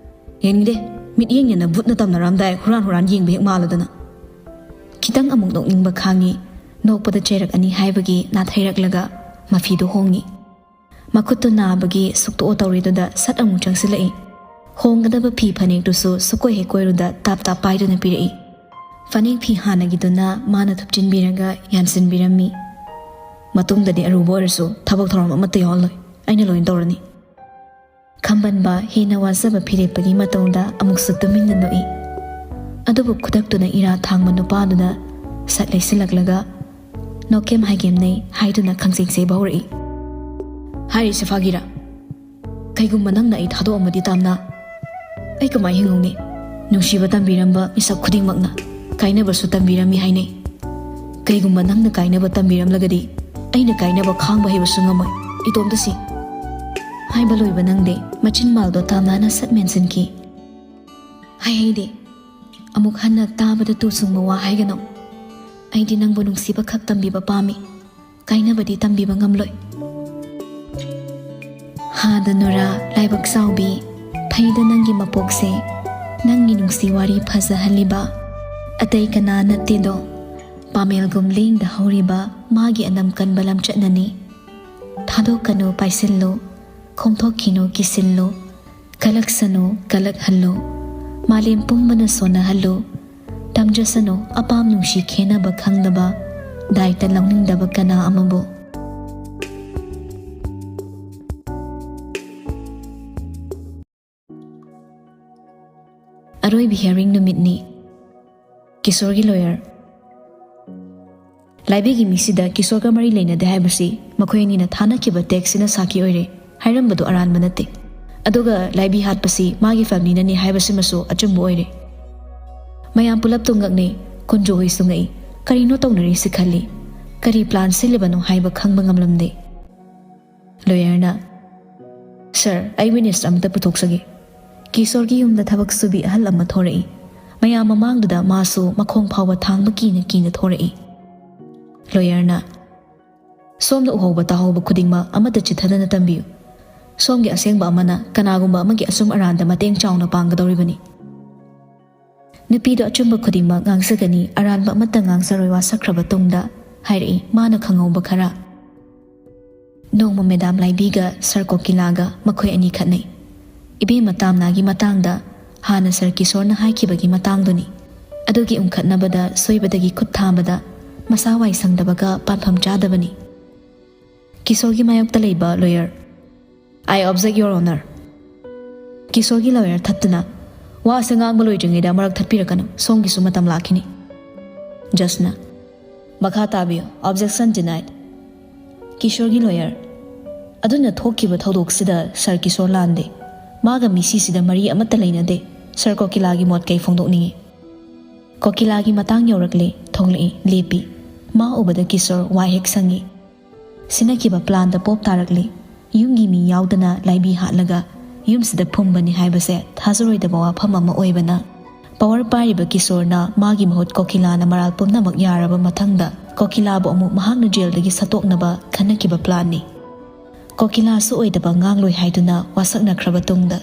"ꯌꯦꯡꯅꯤꯡꯗꯦ, ꯃꯤꯠꯌꯦꯡ ꯌꯦꯡꯅ ꯚꯨꯠꯅ ꯇꯝꯅꯔꯝꯗꯥꯏ ꯍꯨꯔꯥꯟ ꯍꯨꯔꯥꯟ ꯌꯦꯡꯕ ꯍꯦꯛ ꯃꯥꯜꯂꯗꯅ"꯫ ꯈꯤꯇꯪ ꯑꯃꯨꯛ ꯅꯣꯛꯅꯤꯡꯕ ꯈꯥꯡꯉꯤ꯫ ꯅꯣꯛꯄꯗ ꯆꯩꯔꯛꯑꯅꯤ ꯍꯥꯏꯕꯒꯤ ꯅꯥꯊꯩꯔꯛꯂꯒ ꯃꯐꯤꯗꯨ ꯍꯣꯡꯉꯤ꯫ ꯃꯈꯨꯠꯇꯨ ꯅꯥꯕꯒꯤ ꯁꯨꯛꯇꯣꯛꯑ ꯇꯧꯔꯤꯗꯨꯗ ꯁꯠ ꯑꯃꯨꯛ ꯆꯪꯁꯤꯜꯂꯛꯏ꯫ ꯍꯣꯡꯒꯗꯕ ꯐꯤ ꯐꯅꯦꯛꯇꯨꯁꯨ ꯁꯨꯛꯀꯣꯏ ꯍꯦꯛ ꯀꯣꯏꯔꯨꯗ ꯇꯥꯞ ꯇꯥꯞ ꯄꯥꯏꯗꯨꯅ ꯄꯤꯔꯛꯏ꯫ ꯐꯅꯦꯛ ꯐꯤ ꯍꯥꯟꯅꯒꯤꯗꯨꯅ ꯃꯥꯅ ꯊꯨꯞꯆꯤꯟꯕꯤꯔꯒ ꯌꯥꯟꯁꯤꯟꯕꯤꯔꯝꯃꯤ꯫ "ꯃꯇꯨꯡꯗꯗꯤ ꯑꯔꯨꯕ ꯑꯣꯏꯔꯁꯨ ꯊꯕꯛ ꯊꯧꯔꯝ ꯑꯃꯠꯇ ꯌꯥꯎꯍꯜꯂꯣꯏ, ꯑꯩꯅ ꯂꯣꯏꯅ ꯇꯧꯔꯅꯤ"꯫ ꯈꯝꯕꯟꯕ ꯍꯦꯟꯅ ꯋꯥꯖꯕ ꯐꯤꯔꯦꯞꯄꯒꯤ ꯃꯇꯧꯗ ꯑꯃꯨꯛꯁꯨ ꯇꯨꯃꯤꯟꯅ ꯅꯣꯛꯏ꯫ ꯑꯗꯨꯕꯨ ꯈꯨꯗꯛꯇꯨꯅ ꯏꯔꯥ ꯊꯥꯡꯕ ꯅꯨꯄꯥꯗꯨꯅ ꯁꯠ ꯂꯩꯁꯤꯜꯂꯛꯂꯒ, "ꯅꯣꯛꯀꯦꯝ ꯍꯥꯏꯒꯦꯝꯅꯩ" ꯍꯥꯏꯗꯨꯅ ꯈꯪꯆꯩ ꯆꯩꯕ ꯍꯧꯔꯛꯏ꯫ "ꯍꯥꯏꯔꯤꯁꯦ ꯐꯥꯒꯤꯔꯥ? ꯀꯩꯒꯨꯝꯕ ꯅꯪꯅ ꯑꯩ ꯊꯥꯗꯣꯛꯑꯝꯃꯗꯤ, ꯇꯥꯝꯅꯥ, ꯑꯩ ꯀꯃꯥꯏ ꯍꯤꯡꯍꯧꯅꯤ? ꯅꯨꯡꯁꯤꯕ ꯇꯝꯕꯤꯔꯝꯕ ꯃꯤꯁꯛ ꯈꯨꯗꯤꯡꯃꯛꯅ ꯀꯥꯏꯅꯕꯁꯨ ꯇꯝꯕꯤꯔꯝꯃꯤ ꯍꯥꯏꯅꯩ꯫ ꯀꯩꯒꯨꯝꯕ ꯅꯪꯅ ꯀꯥꯏꯅꯕ ꯇꯝꯕꯤꯔꯝꯂꯒꯗꯤ, ꯑꯩꯅ ꯀꯥꯏꯅꯕ ꯈꯥꯡꯕ ꯍꯩꯕꯁꯨ ꯉꯝꯃꯣꯏ, ꯏꯇꯣꯝꯇ ꯁꯤ"꯫ ꯍꯥꯏꯕ ꯂꯣꯏꯕ ꯅꯪꯗꯦ, ꯃꯆꯤꯟ ꯃꯥꯜꯗꯣ ꯇꯥꯝꯅꯥꯅ ꯁꯠ ꯃꯦꯟꯁꯤꯟꯈꯤ꯫ "ꯍꯥꯏꯍꯩꯗꯦ꯫ ꯑꯃꯨꯛ ꯍꯟꯅ ꯇꯥꯕꯗ ꯇꯨ ꯆꯨꯡꯕ ꯋꯥ ꯍꯥꯏꯒꯅꯨ꯫ ꯑꯩꯗꯤ ꯅꯪꯕꯨ ꯅꯨꯡꯁꯤꯕ ꯈꯛ ꯇꯝꯕꯤꯕ ꯄꯥꯝꯃꯤ꯫ ꯀꯥꯏꯅꯕꯗꯤ ꯇꯝꯕꯤꯕ ꯉꯝꯂꯣꯏ"꯫ ꯍꯥꯗ ꯅꯨꯔꯥ ꯂꯥꯏꯕꯛ ꯆꯥꯎꯕꯤ, ꯐꯩꯗ ꯅꯪꯒꯤ ꯃꯄꯣꯛꯁꯦ, ꯅꯪꯒꯤ ꯅꯨꯡꯁꯤ ꯋꯥꯔꯤ ꯐꯖꯍꯜꯂꯤꯕ꯫ ꯑꯇꯩ ꯀꯅꯥ ꯅꯠꯇꯦꯗꯣ, ꯄꯥꯃꯦꯜꯒꯨꯝ ꯂꯦꯡꯗ ꯍꯧꯔꯤꯕ ꯃꯥꯒꯤ ꯑꯅꯝ ꯀꯟꯕ ꯂꯝꯆꯠꯅꯅꯤ꯫ ꯊꯥꯗꯣꯛꯀꯅꯨ ꯄꯥꯏꯁꯤꯜꯂꯨ, ꯈꯣꯝꯊꯣꯛꯈꯤꯅꯨ ꯀꯤꯁꯤꯜꯂꯨ, ꯀꯂꯛꯁꯅꯨ ꯀꯂꯛꯍꯜꯂꯨ, ꯃꯥꯂꯦꯝ ꯄꯨꯝꯕꯅ ꯁꯣꯟꯅꯍꯜꯂꯨ, ꯇꯝꯖꯁꯅꯨ ꯑꯄꯥꯝ ꯅꯨꯡꯁꯤ ꯈꯦꯟꯅꯕ ꯈꯪꯗꯕ, ꯗꯥꯏꯇ ꯂꯧꯅꯤꯡꯗꯕ ꯀꯅꯥ ꯑꯃꯕꯨ꯫ ꯑꯔꯣꯏꯕ hearing ꯅꯨꯃꯤꯠꯅꯤ꯫ ꯀꯤꯁꯣꯔꯒꯤ lawyer꯫ ꯂꯥꯏꯕꯤꯒꯤ ꯃꯤꯁꯤꯗ ꯀꯤꯁꯣꯔꯒ ꯃꯔꯤ ꯂꯩꯅꯗꯦ ꯍꯥꯏꯕꯁꯤ ꯃꯈꯣꯏ ꯑꯅꯤꯅ ꯊꯥꯅꯈꯤꯕ text ꯁꯤꯅ ꯁꯥꯈꯤ ꯑꯣꯏꯔꯦ꯫ ꯍꯥꯏꯔꯝꯕꯗꯨ ꯑꯔꯥꯟꯕ ꯅꯠꯇꯦ꯫ ꯑꯗꯨꯒ ꯂꯥꯏꯕꯤ ꯍꯥꯠꯄꯁꯤ ꯃꯥꯒꯤ family ꯅꯅꯤ ꯍꯥꯏꯕꯁꯤꯃꯁꯨ ꯑꯆꯨꯝꯕ ꯑꯣꯏꯔꯦ꯫ ꯃꯌꯥꯝ ꯄꯨꯂꯞ ꯇꯨ ꯉꯛꯅꯩ꯫ ꯀꯨꯟꯖꯨ ꯍꯣꯏꯁꯨ ꯉꯛꯏ꯫ ꯀꯔꯤꯅꯣ ꯇꯧꯅꯔꯤꯁꯤ ꯈꯜꯂꯤ꯫ ꯀꯔꯤ ꯄ꯭ꯂꯥꯟ ꯁꯤꯜꯂꯤꯕꯅꯣ ꯍꯥꯏꯕ ꯈꯪꯕ ꯉꯝꯂꯝꯗꯦ꯫ ꯂꯣꯌꯔꯅ, "ꯁꯔ, ꯑꯩ ꯋꯤꯠꯅꯦꯁ ꯑꯃꯇ ꯄꯨꯊꯣꯛꯆꯒꯦ꯫ ꯀꯤꯁꯣꯔꯒꯤ ꯌꯨꯝꯗ ꯊꯕꯛ ꯁꯨꯕꯤ ꯑꯍꯜ ꯑꯃ ꯊꯣꯔꯛꯏ꯫ ꯃꯌꯥꯝ ꯃꯃꯥꯡꯗꯨꯗ ꯃꯥꯁꯨ ꯃꯈꯣꯡ ꯐꯥꯎꯕ ꯊꯥꯡꯕ ꯀꯤꯅ ꯀꯤꯅ ꯊꯣꯔꯛꯏ"꯫ ꯂꯣꯌꯔꯅ, "ꯁꯣꯝꯅ ꯎꯍꯧꯕ ꯇꯥꯍꯧꯕ ꯈꯨꯗꯤꯡꯃꯛ ꯑꯃꯠꯇ ꯆꯤꯠꯊꯗꯅ ꯇꯝꯕꯤꯌꯨ꯫ ꯁꯣꯝꯒꯤ ꯑꯁꯦꯡꯕ ꯑꯃꯅ ꯀꯅꯥꯒꯨꯝꯕ ꯑꯃꯒꯤ ꯑꯆꯨꯝ ꯑꯔꯥꯟꯗ ꯃꯇꯦꯡ ꯆꯥꯎꯅ ꯄꯥꯡꯒꯗꯧꯔꯤꯕꯅꯤ"꯫ "ꯅꯨꯄꯤꯗꯣ ꯑꯆꯨꯝꯕ ꯈꯨꯗꯤꯡꯃꯛ ꯉꯥꯡꯖꯒꯅꯤ, ꯑꯔꯥꯟꯕ ꯑꯃꯠꯇ ꯉꯥꯡꯖꯔꯣꯏ" ꯋꯥꯁꯛꯈ꯭ꯔꯕ ꯇꯨꯡꯗ ꯍꯥꯏꯔꯛꯏ ꯃꯥꯅ ꯈꯪꯍꯧꯕ ꯈꯔ꯫ ꯅꯣꯡꯃ ꯃꯦꯗꯥꯝ ꯂꯥꯏꯕꯤꯒ ꯁꯔ ꯀꯣꯀꯤꯂꯥꯒ ꯃꯈꯣꯏ ꯑꯅꯤ ꯈꯠꯅꯩ꯫ ꯏꯕꯦꯝꯃ ꯇꯥꯝꯅꯥꯒꯤ ꯃꯇꯥꯡꯗ ꯍꯥꯟꯅ ꯁꯔ ꯀꯤꯁꯣꯔꯅ ꯍꯥꯏꯈꯤꯕꯒꯤ ꯃꯇꯥꯡꯗꯨꯅꯤ꯫ ꯑꯗꯨꯒꯤ ꯎꯪꯈꯠꯅꯕꯗ ꯁꯣꯏꯕꯗꯒꯤ ꯈꯨꯠ ꯊꯥꯕꯗ ꯃꯁꯥ ꯋꯥꯏ ꯁꯪꯗꯕꯒ ꯄꯥꯟꯐꯝ ꯆꯥꯗꯕꯅꯤ꯫ ꯀꯤꯁꯣꯔꯒꯤ ꯃꯥꯌꯣꯛꯇ ꯂꯩꯕ lawyer. "I object, Your Honor"꯫ ꯀꯤꯁꯣꯔꯒꯤ ꯂꯣꯌꯔ ꯊꯠꯇꯨꯅ, "ꯋꯥꯁꯦ ꯉꯥꯡꯕ ꯂꯣꯏꯗ꯭ꯔꯤꯉꯩꯗ ꯃꯔꯛ ꯊꯠꯄꯤꯔꯛꯀꯅꯨ, ꯁꯣꯝꯒꯤꯁꯨ ꯃꯇꯝ ꯂꯥꯛꯈꯤꯅꯤ"꯫ ꯖꯖꯅ, "ꯃꯈꯥ ꯇꯥꯕꯤꯌꯨ, objection denied"꯫ ꯀꯤꯁꯣꯔꯒꯤ ꯂꯣꯌꯔ, "ꯑꯗꯨꯅ ꯊꯣꯛꯈꯤꯕ ꯊꯧꯗꯣꯛꯁꯤꯗ ꯁꯔ ꯀꯤꯁꯣꯔ ꯂꯥꯟꯗꯦ꯫ ꯃꯥꯒ ꯃꯤꯁꯤꯁꯤꯗ ꯃꯔꯤ ꯑꯃꯠꯇ ꯂꯩꯅꯗꯦ꯫ ꯁꯔ ꯀꯣꯀꯤꯂꯥꯒꯤ ꯃꯣꯠ ꯀꯩ ꯐꯣꯡꯗꯣꯛꯅꯤꯡꯏ?" ꯀꯣꯀꯤꯂꯥꯒꯤ ꯃꯇꯥꯡ ꯌꯧꯔꯛꯂꯦ, ꯊꯣꯛꯂꯛꯏ, ꯂꯦꯞꯄꯤ꯫ ꯃꯥ ꯎꯕꯗ ꯀꯤꯁꯣꯔ ꯋꯥ ꯍꯦꯛ ꯁꯪꯉꯤ꯫ ꯁꯤꯟꯅꯈꯤꯕ ꯄ꯭ꯂꯥꯟꯗ ꯄꯣꯞ ꯇꯥꯔꯛꯂꯤ꯫ ꯌꯨꯝꯒꯤ ꯃꯤ ꯌꯥꯎꯗꯅ ꯂꯥꯏꯕꯤ ꯍꯥꯠꯂꯒ ꯌꯨꯝꯁꯤꯗ ꯐꯨꯝꯕꯅꯤ ꯍꯥꯏꯕꯁꯦ ꯊꯥꯖꯔꯣꯏꯗꯕ ꯋꯥꯐꯝ ꯑꯃ ꯑꯣꯏꯕꯅ, ꯄꯋꯔ ꯄꯥꯏꯔꯤꯕ ꯀꯤꯁꯣꯔꯅ ꯃꯥꯒꯤ ꯃꯍꯨꯠ ꯀꯣꯀꯤꯂꯥꯅ ꯃꯔꯥꯜ ꯄꯨꯝꯅꯃꯛ ꯌꯥꯔꯕ ꯃꯊꯪꯗ, ꯀꯣꯀꯤꯂꯥꯕꯨ ꯑꯃꯨꯛ ꯃꯍꯥꯛꯅ ꯖꯦꯜꯗꯒꯤ ꯁꯠꯇꯣꯛꯅꯕ ꯈꯟꯅꯈꯤꯕ ꯄ꯭ꯂꯥꯟꯅꯤ꯫ ꯀꯣꯀꯤꯂꯥꯁꯨ ꯑꯣꯏꯗꯕ ꯉꯥꯡꯂꯣꯏ ꯍꯥꯏꯗꯨꯅ ꯋꯥꯁꯛꯅꯈ꯭ꯔꯕ ꯇꯨꯡꯗ,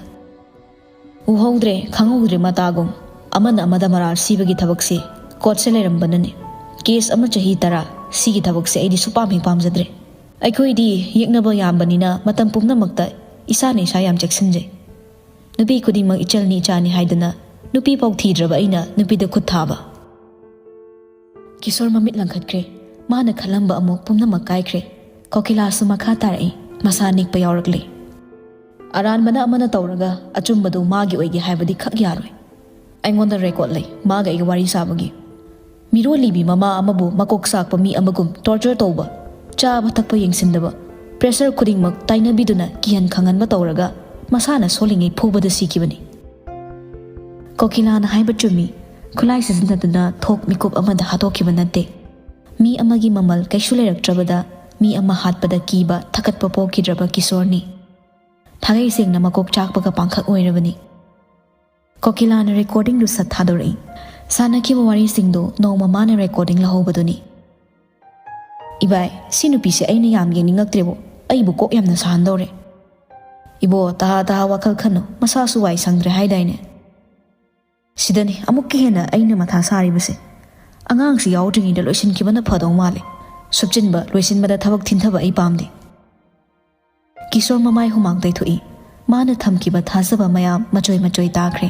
"ꯎꯍꯧꯗ꯭ꯔꯦ, ꯈꯪꯍꯧꯗ꯭ꯔꯦ ꯃꯇꯥꯒꯨꯝ꯫ ꯑꯃꯅ ꯑꯃꯗ ꯃꯔꯥꯜ ꯁꯤꯕꯒꯤ ꯊꯕꯛꯁꯤ ꯀꯣꯔꯠꯁꯦ ꯂꯩꯔꯝꯕꯅꯅꯦ꯫ ꯀꯦꯁ ꯑꯃ ꯆꯍꯤ ꯇꯔꯥ, ꯁꯤꯒꯤ ꯊꯕꯛꯁꯦ ꯑꯩꯗꯤ ꯁꯨꯄꯥꯝ ꯍꯦꯛ ꯄꯥꯝꯖꯗ꯭ꯔꯦ꯫ ꯑꯩꯈꯣꯏꯗꯤ ꯌꯦꯛꯅꯕ ꯌꯥꯝꯕꯅꯤꯅ ꯃꯇꯝ ꯄꯨꯝꯅꯃꯛꯇ ꯏꯁꯥꯅ ꯏꯁꯥ ꯌꯥꯝ ꯆꯦꯛꯁꯤꯟꯖꯩ꯫ ꯅꯨꯄꯤ ꯈꯨꯗꯤꯡꯃꯛ ꯏꯆꯜꯅꯤ ꯏꯆꯥꯅꯤ ꯍꯥꯏꯗꯨꯅ ꯅꯨꯄꯤ ꯐꯥꯎ ꯊꯤꯗ꯭ꯔꯕ ꯑꯩꯅ ꯅꯨꯄꯤꯗ ꯈꯨꯠ ꯊꯥꯕ"꯫ ꯀꯤꯁꯣꯔ ꯃꯃꯤꯠ ꯂꯪꯈꯠꯈ꯭ꯔꯦ꯫ ꯃꯥꯅ ꯈꯜꯂꯝꯕ ꯑꯃꯨꯛ ꯄꯨꯝꯅꯃꯛ ꯀꯥꯏꯈ꯭ꯔꯦ꯫ ꯀꯣꯀꯤꯂꯥꯁꯨ ꯃꯈꯥ ꯇꯥꯔꯛꯏ, ꯃꯁꯥ ꯅꯤꯛꯄ ꯌꯥꯎꯔꯛꯂꯦ꯫ "ꯑꯔꯥꯟꯕꯅ ꯑꯃꯅ ꯇꯧꯔꯒ ꯑꯆꯨꯝꯕꯗꯨ ꯃꯥꯒꯤ ꯑꯣꯏꯒꯦ ꯍꯥꯏꯕꯗꯤ ꯈꯛ ꯌꯥꯔꯣꯏ꯫ ꯑꯩꯉꯣꯟꯗ ꯔꯦꯀꯣꯔꯗ ꯂꯩ ꯃꯥꯒ ꯑꯩꯒ ꯋꯥꯔꯤ ꯁꯥꯕꯒꯤ꯫ ꯃꯤꯔꯣꯜꯂꯤꯕꯤ ꯃꯃꯥ ꯑꯃꯕꯨ ꯃꯀꯣꯛ ꯆꯥꯛꯄ ꯃꯤ ꯑꯃꯒꯨꯝ ꯇꯣꯔꯆꯔ ꯇꯧꯕ, ꯆꯥꯕ ꯊꯛꯄ ꯌꯦꯡꯁꯤꯟꯗꯕ, ꯄ꯭ꯔꯦꯁꯔ ꯈꯨꯗꯤꯡꯃꯛ ꯇꯥꯏꯅꯕꯤꯗꯨꯅ ꯀꯤꯍꯟ ꯈꯪꯍꯟꯕ ꯇꯧꯔꯒ ꯃꯁꯥꯅ ꯁꯣꯜꯂꯤꯉꯩ ꯐꯨꯕꯗ ꯁꯤꯈꯤꯕꯅꯤ"꯫ ꯀꯣꯀꯤꯂꯥꯅ ꯍꯥꯏꯕ ꯆꯨꯝꯃꯤ꯫ ꯈꯨꯠꯂꯥꯏ ꯁꯤꯖꯤꯟꯅꯗꯨꯅ ꯊꯣꯛ ꯃꯤꯀꯨꯞ ꯑꯃꯗ ꯍꯥꯠꯇꯣꯛꯈꯤꯕ ꯅꯠꯇꯦ꯫ ꯃꯤ ꯑꯃꯒꯤ ꯃꯃꯜ ꯀꯩꯁꯨ ꯂꯩꯔꯛꯇ꯭ꯔꯕꯗ ꯃꯤ ꯑꯃ ꯍꯥꯠꯄꯗ ꯀꯤꯕ ꯊꯀꯠꯄ ꯄꯣꯛꯈꯤꯗ꯭ꯔꯕ ꯀꯤꯁꯣꯔꯅꯤ꯫ ꯊꯥꯒꯩ ꯁꯦꯡꯅ ꯃꯀꯣꯛ ꯆꯥꯛꯄꯒ ꯄꯥꯡꯈꯛ ꯑꯣꯏꯔꯕꯅꯤ꯫ ꯀꯣꯀꯤꯂꯥꯅ ꯔꯦꯀꯣꯔꯗꯤꯡꯗꯨ ꯁꯠ ꯊꯥꯗꯣꯔꯛꯏ꯫ ꯁꯥꯟꯅꯈꯤꯕ ꯋꯥꯔꯤꯁꯤꯡꯗꯨ ꯅꯣꯡꯃ ꯃꯥꯅ ꯔꯦꯀꯣꯔꯗꯤꯡ ꯂꯧꯍꯧꯕꯗꯨꯅꯤ꯫ "ꯏꯕꯥꯏ, ꯁꯤ ꯅꯨꯄꯤꯁꯦ ꯑꯩꯅ ꯌꯥꯝ ꯌꯦꯡꯅꯤꯡꯉꯛꯇ꯭ꯔꯦꯕꯣ꯫ ꯑꯩꯕꯨ ꯀꯣꯛ ꯌꯥꯝꯅ ꯁꯥꯍꯟꯗꯧꯔꯦ꯫" "ꯏꯕꯣ, ꯇꯍꯥ ꯇꯍꯥ ꯋꯥꯈꯜ ꯈꯟꯅꯨ, ꯃꯁꯥꯁꯨ ꯋꯥꯏ ꯁꯪꯗ꯭ꯔꯦ ꯍꯥꯏꯗꯥꯏꯅꯦ?" "ꯁꯤꯗꯅꯤ ꯑꯃꯨꯛꯀ ꯍꯦꯟꯅ ꯑꯩꯅ ꯃꯊꯥ ꯁꯥꯔꯤꯕꯁꯦ꯫ ꯑꯉꯥꯡꯁꯨ ꯌꯥꯎꯗ꯭ꯔꯤꯉꯩꯗ ꯂꯣꯏꯁꯤꯟꯈꯤꯕꯅ ꯐꯗꯧ ꯃꯥꯜꯂꯦ꯫ ꯁꯨꯞꯆꯤꯟꯕ, ꯂꯣꯏꯁꯤꯟꯕꯗ ꯊꯕꯛ ꯊꯤꯟꯊꯕ ꯑꯩ ꯄꯥꯝꯗꯦ꯫" ꯀꯤꯁꯣꯔ ꯃꯃꯥꯏ ꯍꯨꯃꯥꯡ ꯇꯩꯊꯣꯛꯏ꯫ ꯃꯥꯅ ꯊꯝꯈꯤꯕ ꯊꯥꯖꯕ ꯃꯌꯥꯝ ꯃꯆꯣꯏ ꯃꯆꯣꯏ ꯇꯥꯈ꯭ꯔꯦ꯫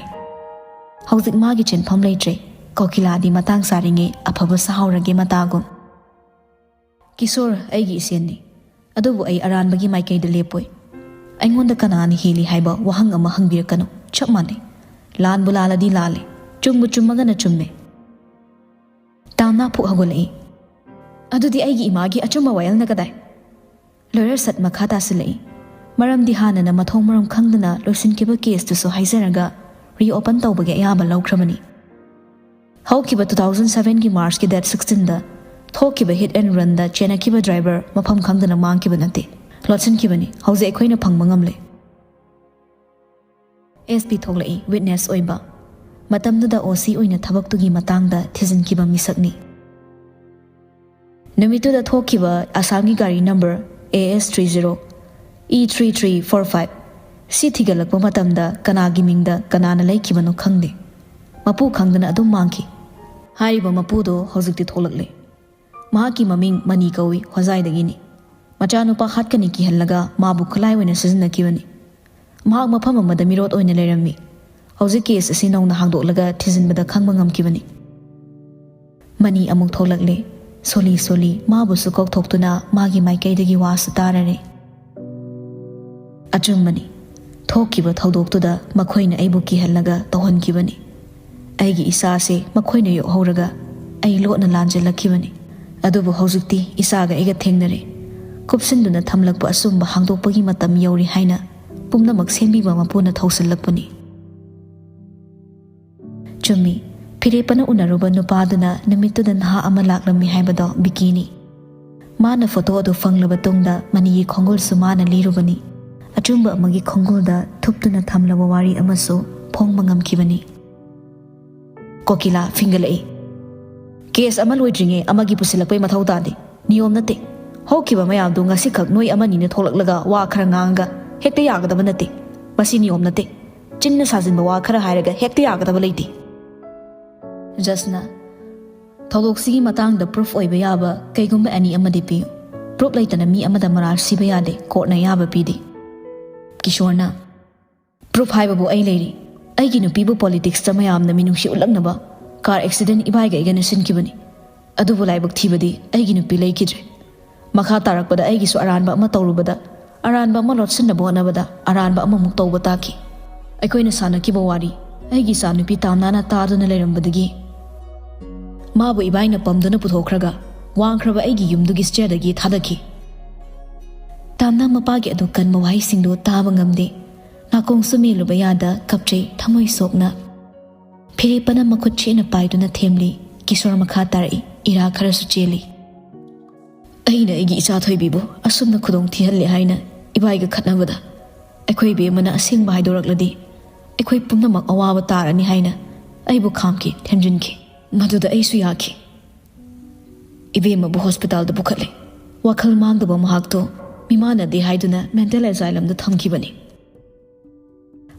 ꯍꯧꯖꯤꯛ ꯃꯥꯒꯤ ꯆꯦꯟꯐꯝ ꯂꯩꯇ꯭ꯔꯦ꯫ ꯀꯣꯀꯤꯂꯥꯗꯤ ꯃꯇꯥꯡ ꯆꯥꯔꯤꯉꯩ ꯑꯐꯕ ꯁꯥꯍꯧꯔꯒꯦ ꯃꯇꯥꯒꯨꯝ꯫ "ꯀꯤꯁꯣꯔ ꯑꯩꯒꯤ ꯏꯆꯦꯅꯤ, ꯑꯗꯨꯕꯨ ꯑꯩ ꯑꯔꯥꯟꯕꯒꯤ ꯃꯥꯏꯀꯩꯗ ꯂꯦꯞꯄꯣꯏ꯫ ꯑꯩꯉꯣꯟꯗ ꯀꯅꯥꯅ ꯍꯦꯜꯂꯤ ꯍꯥꯏꯕ ꯋꯥꯍꯪ ꯑꯃ ꯍꯪꯕꯤꯔꯛꯀꯅꯨ, ꯆꯞ ꯃꯥꯟꯅꯩ꯫ ꯂꯥꯟꯕꯨ ꯂꯥꯜꯂꯗꯤ ꯂꯥꯜꯂꯦ, ꯆꯨꯝꯕꯨ ꯆꯨꯝꯃꯒꯅ ꯆꯨꯝꯃꯦ꯫" ꯇꯥꯝꯅꯥ ꯐꯨꯛ ꯍꯧꯒꯠꯂꯛꯏ꯫ "ꯑꯗꯨꯗꯤ ꯑꯩꯒꯤ ꯏꯃꯥꯒꯤ ꯑꯆꯨꯝꯕ ꯋꯥꯌꯦꯜꯅ ꯀꯗꯥꯏ?" ꯂꯣꯌꯔ ꯁꯠ ꯃꯈꯥ ꯇꯥꯁꯤꯜꯂꯛꯏ꯫ ꯃꯔꯝꯗꯤ ꯍꯥꯟꯅꯅ ꯃꯊꯣꯡ ꯃꯔꯝ ꯈꯪꯗꯅ ꯂꯣꯏꯁꯤꯟꯈꯤꯕ ꯀꯦꯁꯇꯨꯁꯨ ꯍꯥꯏꯖꯔꯒ ꯔꯤꯑꯣꯄꯟ ꯇꯧꯕꯒꯤ ꯑꯌꯥꯕ ꯂꯧꯈ꯭ꯔꯕꯅꯤ꯫ ꯍꯧꯈꯤꯕ ꯇꯨ ꯊꯥꯎꯖꯟ ꯁꯚꯦꯟꯒꯤ ꯃꯥꯔꯆꯀꯤ ꯗꯦꯠ ꯁꯤꯛꯁꯇꯤꯟꯗ ꯊꯣꯛꯈꯤꯕ ꯍꯤꯠ ꯑꯦꯟ ꯔꯟꯗ ꯆꯦꯟꯅꯈꯤꯕ ꯗ꯭ꯔꯥꯏꯚꯔ ꯃꯐꯝ ꯈꯪꯗꯅ ꯃꯥꯡꯈꯤꯕ ꯅꯠꯇꯦ, ꯂꯣꯠꯁꯤꯟꯈꯤꯕꯅꯤ꯫ ꯍꯧꯖꯤꯛ ꯑꯩꯈꯣꯏꯅ ꯐꯪꯕ ꯉꯝꯂꯦ꯫ ꯑꯦꯁ ꯄꯤ ꯊꯣꯛꯂꯛꯏ, ꯋꯤꯠꯅꯦꯁ ꯑꯣꯏꯕ꯫ ꯃꯇꯝꯗꯨꯗ ꯑꯣ ꯁꯤ ꯑꯣꯏꯅ ꯊꯕꯛꯇꯨꯒꯤ ꯃꯇꯥꯡꯗ ꯊꯤꯖꯤꯟꯈꯤꯕ ꯃꯤꯁꯛꯅꯤ꯫ ꯅꯨꯃꯤꯠꯇꯨꯗ ꯊꯣꯛꯈꯤꯕ ꯑꯁꯥꯝꯒꯤ ꯒꯥꯔꯤ number A S three zero E three three four five ꯁꯤ ꯊꯤꯒꯠꯂꯛꯄ ꯃꯇꯝꯗ ꯀꯅꯥꯒꯤ ꯃꯤꯡꯗ ꯀꯅꯥꯅ ꯂꯩꯈꯤꯕꯅꯣ ꯈꯪꯗꯦ꯫ ꯃꯄꯨ ꯈꯪꯗꯅ ꯑꯗꯨꯝ ꯃꯥꯡꯈꯤ꯫ ꯍꯥꯏꯔꯤꯕ ꯃꯄꯨꯗꯣ ꯍꯧꯖꯤꯛꯇꯤ ꯊꯣꯛꯂꯛꯂꯦ꯫ ꯃꯍꯥꯛꯀꯤ ꯃꯃꯤꯡ ꯃꯅꯤ ꯀꯧꯏ, ꯍꯣꯖꯥꯏꯗꯒꯤꯅꯤ꯫ ꯃꯆꯥꯅꯨꯄꯥ ꯍꯥꯠꯀꯅꯤ ꯀꯤꯍꯜꯂꯒ ꯃꯥꯕꯨ ꯈꯨꯠꯂꯥꯏ ꯑꯣꯏꯅ ꯁꯤꯖꯤꯟꯅꯈꯤꯕꯅꯤ꯫ ꯃꯍꯥꯛ ꯃꯐꯝ ꯑꯃꯗ ꯃꯤꯔꯣꯠ ꯑꯣꯏꯅ ꯂꯩꯔꯝꯃꯤ꯫ ꯍꯧꯖꯤꯛ ꯀꯦꯁ ꯑꯁꯤ ꯅꯧꯅ ꯍꯥꯡꯗꯣꯛꯂꯒ ꯊꯤꯖꯤꯟꯕꯗ ꯈꯪꯕ ꯉꯝꯈꯤꯕꯅꯤ꯫ ꯃꯅꯤ ꯑꯃꯨꯛ ꯊꯣꯛꯂꯛꯂꯦ꯫ ꯁꯣꯂꯤ ꯁꯣꯂꯤ ꯃꯥꯕꯨꯁꯨ ꯀꯧꯊꯣꯛꯇꯨꯅ ꯃꯥꯒꯤ ꯃꯥꯏꯀꯩꯗꯒꯤ ꯋꯥꯁꯨ ꯇꯥꯔꯔꯦ꯫ ꯑꯆꯨꯝꯕꯅꯤ, ꯊꯣꯛꯈꯤꯕ ꯊꯧꯗꯣꯛꯇꯨꯗ ꯃꯈꯣꯏꯅ ꯑꯩꯕꯨ ꯀꯤꯍꯜꯂꯒ ꯇꯧꯍꯟꯈꯤꯕꯅꯤ꯫ ꯑꯩꯒꯤ ꯏꯆꯥꯁꯦ ꯃꯈꯣꯏꯅ ꯌꯣꯛꯍꯧꯔꯒ ꯑꯩ ꯂꯣꯠꯅ ꯂꯥꯟꯖꯜꯂꯛꯈꯤꯕꯅꯤ꯫ ꯑꯗꯨꯕꯨ ꯍꯧꯖꯤꯛꯇꯤ ꯏꯆꯥꯒ ꯑꯩꯒ ꯊꯦꯡꯅꯔꯦ꯫ ꯀꯨꯞꯁꯤꯟꯗꯨꯅ ꯊꯝꯂꯛꯄ ꯑꯆꯨꯝꯕ ꯍꯥꯡꯗꯣꯛꯄꯒꯤ ꯃꯇꯝ ꯌꯧꯔꯦ ꯍꯥꯏꯅ ꯄꯨꯝꯅꯃꯛ ꯁꯦꯝꯕꯤꯕ ꯃꯄꯨꯅ ꯊꯧꯁꯤꯜꯂꯛꯄꯅꯤ꯫ ꯆꯨꯝꯃꯤ, ꯐꯤꯔꯦꯞꯄꯅ ꯎꯅꯔꯨꯕ ꯅꯨꯄꯥꯗꯨꯅ ꯅꯨꯃꯤꯠꯇꯨꯗ ꯅꯍꯥ ꯑꯃ ꯂꯥꯛꯂꯝꯃꯤ ꯍꯥꯏꯕꯗꯣ ꯕꯤꯀꯤꯅꯤ꯫ ꯃꯥꯅ ꯐꯣꯇꯣ ꯑꯗꯨ ꯐꯪꯂꯕ ꯇꯨꯡꯗ ꯃꯅꯤꯒꯤ ꯈꯣꯡꯒꯨꯜꯁꯨ ꯃꯥꯅ ꯂꯤꯔꯨꯕꯅꯤ꯫ ꯑꯆꯨꯝꯕ ꯑꯃꯒꯤ ꯈꯣꯡꯒꯨꯜꯗ ꯊꯨꯞꯇꯨꯅ ꯊꯝꯂꯕ ꯋꯥꯔꯤ ꯑꯃꯁꯨ ꯐꯣꯡꯕ ꯉꯝꯈꯤꯕꯅꯤ꯫ ꯀꯣꯀꯤꯂꯥ ꯐꯤꯡꯒꯠꯂꯛꯏ꯫ "ꯀꯦꯁ ꯑꯃ ꯂꯣꯏꯗ꯭ꯔꯤꯉꯩ ꯑꯃꯒꯤ ꯄꯨꯁꯤꯜꯂꯛꯄꯩ ꯃꯊꯧ ꯇꯥꯗꯦ꯫ ꯅꯤꯌꯣꯝ ꯅꯠꯇꯦ꯫ ꯍꯧꯈꯤꯕ ꯃꯌꯥꯝꯗꯨ ꯉꯁꯤꯈꯛ ꯅꯣꯏ ꯑꯃꯅꯤꯅ ꯊꯣꯛꯂꯛꯂꯒ ꯋꯥ ꯈꯔ ꯉꯥꯡꯉꯒ ꯍꯦꯛꯇ ꯌꯥꯒꯗꯕ ꯅꯠꯇꯦ꯫ ꯃꯁꯤ ꯅꯤꯌꯣꯝ ꯅꯠꯇꯦ꯫ ꯆꯤꯟꯅ ꯁꯥꯖꯤꯟꯕ ꯋꯥ ꯈꯔ ꯍꯥꯏꯔꯒ ꯍꯦꯛꯇ ꯌꯥꯒꯗꯕ ꯂꯩꯇꯦ꯫" ꯖꯁꯅ, "ꯊꯧꯗꯣꯛꯁꯤꯒꯤ ꯃꯇꯥꯡꯗ ꯄ꯭ꯔꯨꯐ ꯑꯣꯏꯕ ꯌꯥꯕ ꯀꯩꯒꯨꯝꯕ ꯑꯅꯤ ꯑꯃꯗꯤ ꯄꯤꯌꯨ꯫ ꯄ꯭ꯔꯨꯐ ꯂꯩꯇꯅ ꯃꯤ ꯑꯃꯗ ꯃꯔꯥꯜ ꯁꯤꯕ ꯌꯥꯗꯦ, ꯀꯣꯔꯠꯅ ꯑꯌꯥꯕ ꯄꯤꯗꯦ꯫" ꯀꯤꯁꯣꯔꯅ, "ꯄ꯭ꯔꯨꯐ ꯍꯥꯏꯕꯕꯨ ꯑꯩ ꯂꯩꯔꯤ꯫ ꯑꯩꯒꯤ ꯅꯨꯄꯤꯕꯨ ꯄꯣꯂꯤꯇꯤꯛꯁꯇ ꯃꯌꯥꯝꯅ ꯃꯤꯅꯨꯡꯁꯤ ꯎꯠꯂꯛꯅꯕ ꯀꯥꯔ ꯑꯦꯛꯁꯤꯗꯦꯟ ꯏꯕꯥꯏꯒ ꯑꯩꯒꯅ ꯁꯤꯟꯈꯤꯕꯅꯤ꯫ ꯑꯗꯨꯕꯨ ꯂꯥꯏꯕꯛ ꯊꯤꯕꯗꯤ ꯑꯩꯒꯤ ꯅꯨꯄꯤ ꯂꯩꯈꯤꯗ꯭ꯔꯦ꯫ ꯃꯈꯥ ꯇꯥꯔꯛꯄꯗ ꯑꯩꯒꯤꯁꯨ ꯑꯔꯥꯟꯕ ꯑꯃ ꯇꯧꯔꯨꯕꯗ, ꯑꯔꯥꯟꯕ ꯑꯃ ꯂꯣꯠꯁꯤꯟꯅꯕ ꯍꯣꯠꯅꯕꯗ ꯑꯔꯥꯟꯕ ꯑꯃꯃꯨꯛ ꯇꯧꯕ ꯇꯥꯈꯤ꯫ ꯑꯩꯈꯣꯏꯅ ꯁꯥꯟꯅꯈꯤꯕ ꯋꯥꯔꯤ ꯑꯩꯒꯤ ꯏꯆꯥꯅꯨꯄꯤ ꯇꯥꯝꯅꯥꯅ ꯇꯥꯗꯨꯅ ꯂꯩꯔꯝꯕꯗꯒꯤ ꯃꯥꯕꯨ ꯏꯕꯥꯏꯅ ꯄꯝꯗꯨꯅ ꯄꯨꯊꯣꯛꯈ꯭ꯔꯒ ꯋꯥꯡꯈ꯭ꯔꯕ ꯑꯩꯒꯤ ꯌꯨꯝꯗꯨꯒꯤ ꯁ꯭ꯇꯦꯌꯔꯗꯒꯤ ꯊꯥꯗꯈꯤ꯫" ꯇꯥꯝꯅꯥ ꯃꯄꯥꯒꯤ ꯑꯗꯨ ꯀꯟꯕ ꯋꯥꯍꯩꯁꯤꯡꯗꯨ ꯇꯥꯕ ꯉꯝꯗꯦ꯫ ꯅꯥꯀꯣꯡꯁꯨ ꯃꯦꯜꯂꯨꯕ ꯌꯥꯗ ꯀꯞꯆꯩ ꯊꯃꯣꯏ ꯁꯣꯛꯅ꯫ ꯐꯤꯔꯦꯞꯄꯅ ꯃꯈꯨꯠ ꯆꯦꯠꯅ ꯄꯥꯏꯗꯨꯅ ꯊꯦꯝꯂꯤ꯫ ꯀꯤꯁꯣꯔ ꯃꯈꯥ ꯇꯥꯔꯛꯏ, ꯏꯔꯥ ꯈꯔꯁꯨ ꯆꯦꯜꯂꯤ꯫ "ꯑꯩꯅ ꯑꯩꯒꯤ ꯏꯆꯥ ꯊꯣꯏꯕꯤꯕꯨ ꯑꯁꯨꯝꯅ ꯈꯨꯗꯣꯡ ꯊꯤꯍꯜꯂꯦ ꯍꯥꯏꯅ ꯏꯕꯥꯏꯒ ꯈꯠꯅꯕꯗ ꯑꯩꯈꯣꯏ ꯏꯕꯦꯝꯃꯅ ꯑꯁꯦꯡꯕ ꯍꯥꯏꯗꯣꯔꯛꯂꯗꯤ ꯑꯩꯈꯣꯏ ꯄꯨꯝꯅꯃꯛ ꯑꯋꯥꯕ ꯇꯥꯔꯅꯤ ꯍꯥꯏꯅ ꯑꯩꯕꯨ ꯈꯥꯝꯈꯤ, ꯊꯦꯝꯖꯤꯟꯈꯤ꯫ ꯃꯗꯨꯗ ꯑꯩꯁꯨ ꯌꯥꯈꯤ꯫ ꯏꯕꯦꯝꯃꯕꯨ ꯍꯣꯁꯄꯤꯇꯥꯜꯗ ꯄꯨꯈꯠꯂꯦ꯫ ꯋꯥꯈꯜ ꯃꯥꯡꯗꯕ ꯃꯍꯥꯛꯇꯣ ꯃꯤꯃꯥꯟꯅꯗꯦ ꯍꯥꯏꯗꯨꯅ ꯃꯦꯟꯇꯦꯜ ꯑꯦꯖꯥꯏꯂꯝꯗ ꯊꯝꯈꯤꯕꯅꯤ꯫"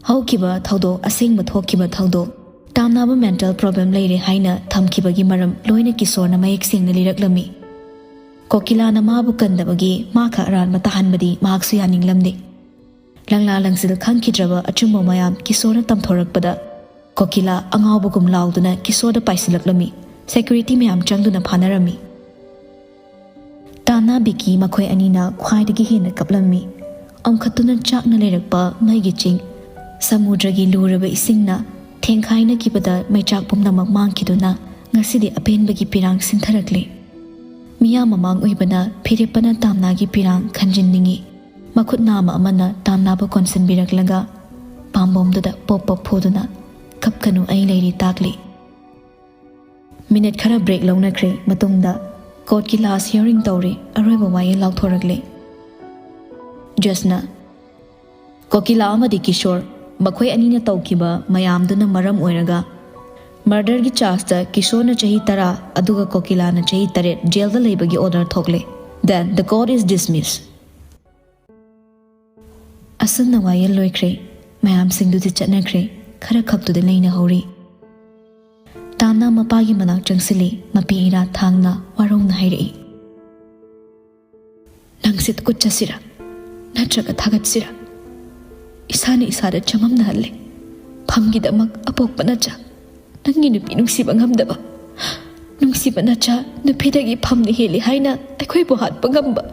ꯍꯧꯈꯤꯕ ꯊꯧꯗꯣꯛ, ꯑꯁꯦꯡꯕ ꯊꯣꯛꯈꯤꯕ ꯊꯧꯗꯣꯛ, ꯇꯥꯝꯅꯥꯕ ꯃꯦꯟꯇꯦꯜ ꯄ꯭ꯔꯣꯕ꯭ꯂꯦꯝ ꯂꯩꯔꯦ ꯍꯥꯏꯅ ꯊꯝꯈꯤꯕꯒꯤ ꯃꯔꯝ ꯂꯣꯏꯅ ꯀꯤꯁꯣꯔꯅ ꯃꯌꯦꯛ ꯁꯦꯡꯅ ꯂꯤꯔꯛꯂꯝꯃꯤ꯫ ꯀꯣꯀꯤꯂꯥꯅ ꯃꯥꯕꯨ ꯀꯟꯗꯕꯒꯤ ꯃꯥ ꯈꯛ ꯑꯔꯥꯟꯕ ꯇꯥꯍꯟꯕꯗꯤ ꯃꯍꯥꯛꯁꯨ ꯌꯥꯅꯤꯡꯂꯝꯗꯦ꯫ ꯂꯪꯂꯥ ꯂꯪꯁꯤꯜ ꯈꯪꯈꯤꯗ꯭ꯔꯕ ꯑꯆꯨꯝꯕ ꯃꯌꯥꯝ ꯀꯤꯁꯣꯔꯅ ꯇꯝꯊꯣꯔꯛꯄꯗ ꯀꯣꯀꯤꯂꯥ ꯑꯉꯥꯎꯕꯒꯨꯝ ꯂꯥꯎꯗꯨꯅ ꯀꯤꯁꯣꯔꯗ ꯄꯥꯏꯁꯤꯜꯂꯛꯂꯝꯃꯤ꯫ ꯁꯦꯀ꯭ꯌꯨꯔꯤꯇꯤ ꯃꯌꯥꯝ ꯆꯪꯗꯨꯅ ꯐꯥꯅꯔꯝꯃꯤ꯫ ꯇꯥꯝꯅꯥ ꯕꯤꯀꯤ ꯃꯈꯣꯏ ꯑꯅꯤꯅ ꯈ꯭ꯋꯥꯏꯗꯒꯤ ꯍꯦꯟꯅ ꯀꯞꯂꯝꯃꯤ꯫ ꯑꯣꯟꯈꯠꯇꯨꯅ ꯆꯥꯛꯅ ꯂꯩꯔꯛꯄ ꯃꯩꯒꯤ ꯆꯤꯡ, ꯁꯃꯨꯗ꯭ꯔꯒꯤ ꯂꯨꯔꯕ ꯏꯁꯤꯡꯅ ꯊꯦꯡꯈꯥꯏꯅꯈꯤꯕꯗ ꯃꯩꯆꯥꯛ ꯄꯨꯝꯅꯃꯛ ꯃꯥꯡꯈꯤꯗꯨꯅ ꯉꯁꯤꯗꯤ ꯑꯄꯦꯟꯕꯒꯤ ꯄꯤꯔꯥꯡ ꯁꯤꯟꯊꯔꯛꯂꯤ꯫ ꯃꯤꯌꯥꯝ ꯃꯃꯥꯡ ꯑꯣꯏꯕꯅ ꯐꯤꯔꯦꯞꯄꯅ ꯇꯥꯝꯅꯥꯒꯤ ꯄꯤꯔꯥꯡ ꯈꯟꯖꯤꯟꯅꯤꯡꯏ꯫ ꯃꯈꯨꯠ ꯅꯥꯝꯃ ꯑꯃꯅ ꯇꯥꯝꯅꯥꯕꯨ ꯀꯣꯟꯁꯤꯟꯕꯤꯔꯛꯂꯒ ꯄꯥꯝꯕꯣꯝꯗꯨꯗ ꯄꯣꯞ ꯄꯣꯞ ꯐꯨꯗꯨꯅ "ꯀꯞꯀꯅꯨ, ꯑꯩ ꯂꯩꯔꯤ" ꯇꯥꯛꯂꯤ꯫ ꯃꯤꯅꯤꯠ ꯈꯔ ꯕ꯭ꯔꯦꯛ ꯂꯧꯅꯈ꯭ꯔꯦ꯫ ꯃꯇꯨꯡꯗ ꯀꯣꯔꯠꯀꯤ ꯂꯥꯁ ꯍꯤꯌꯔꯤꯡ ꯇꯧꯔꯦ꯫ ꯑꯔꯣꯏꯕ ꯋꯥꯌꯦꯜ ꯂꯥꯎꯊꯣꯔꯛꯂꯦ꯫ ꯖꯖꯅ, "ꯀꯣꯀꯤꯂꯥ ꯑꯃꯗꯤ ꯀꯤꯁꯣꯔ, ꯃꯈꯣꯏ ꯑꯅꯤꯅ ꯇꯧꯈꯤꯕ ꯃꯌꯥꯝꯗꯨꯅ ꯃꯔꯝ ꯑꯣꯏꯔꯒ ꯃꯔꯗꯔꯒꯤ ꯆꯥꯔꯖꯇ ꯀꯤꯁꯣꯔꯅ ꯆꯍꯤ ꯇꯔꯥ ꯑꯗꯨꯒ ꯀꯣꯀꯤꯂꯥꯅ ꯆꯍꯤ ꯇꯔꯦꯠ ꯖꯦꯜꯗ ꯂꯩꯕꯒꯤ order ꯊꯣꯛꯂꯦ꯫ Then the court is dismissed." ꯑꯁꯨꯝꯅ ꯋꯥꯌꯦꯜ ꯂꯣꯏꯈ꯭ꯔꯦ꯫ ꯃꯌꯥꯝꯁꯤꯡꯗꯨꯗꯤ ꯆꯠꯅꯈ꯭ꯔꯦ꯫ ꯈꯔ ꯈꯛꯇꯨꯗꯤ ꯂꯩꯅꯍꯧꯔꯤ꯫ ꯇꯥꯝꯅ ꯃꯄꯥꯒꯤ ꯃꯅꯥꯛ ꯆꯪꯁꯤꯜꯂꯤ꯫ ꯃꯄꯤ ꯏꯔꯥ ꯊꯥꯡꯅ ꯋꯥꯔꯧꯅ ꯍꯥꯏꯔꯛꯏ, "ꯅꯪꯁꯦ ꯇꯨꯀꯠꯆꯁꯤꯔꯥ? ꯅꯠꯇ꯭ꯔꯒ ꯊꯥꯒꯠꯁꯤꯔꯥ? ꯏꯁꯥꯅ ꯏꯁꯥꯗ ꯆꯃꯝꯅꯍꯜꯂꯦ꯫ ꯐꯝꯒꯤꯗꯃꯛ ꯑꯄꯣꯛꯄ ꯅꯆꯥ, ꯅꯪꯒꯤ ꯅꯨꯄꯤ ꯅꯨꯡꯁꯤꯕ ꯉꯝꯗꯕ, ꯅꯨꯡꯁꯤꯕ ꯅꯆꯥ ꯅꯨꯄꯤꯗꯒꯤ ꯐꯝꯅ ꯍꯦꯜꯂꯤ ꯍꯥꯏꯅ ꯑꯩꯈꯣꯏꯕꯨ ꯍꯥꯠꯄ ꯉꯝꯕ,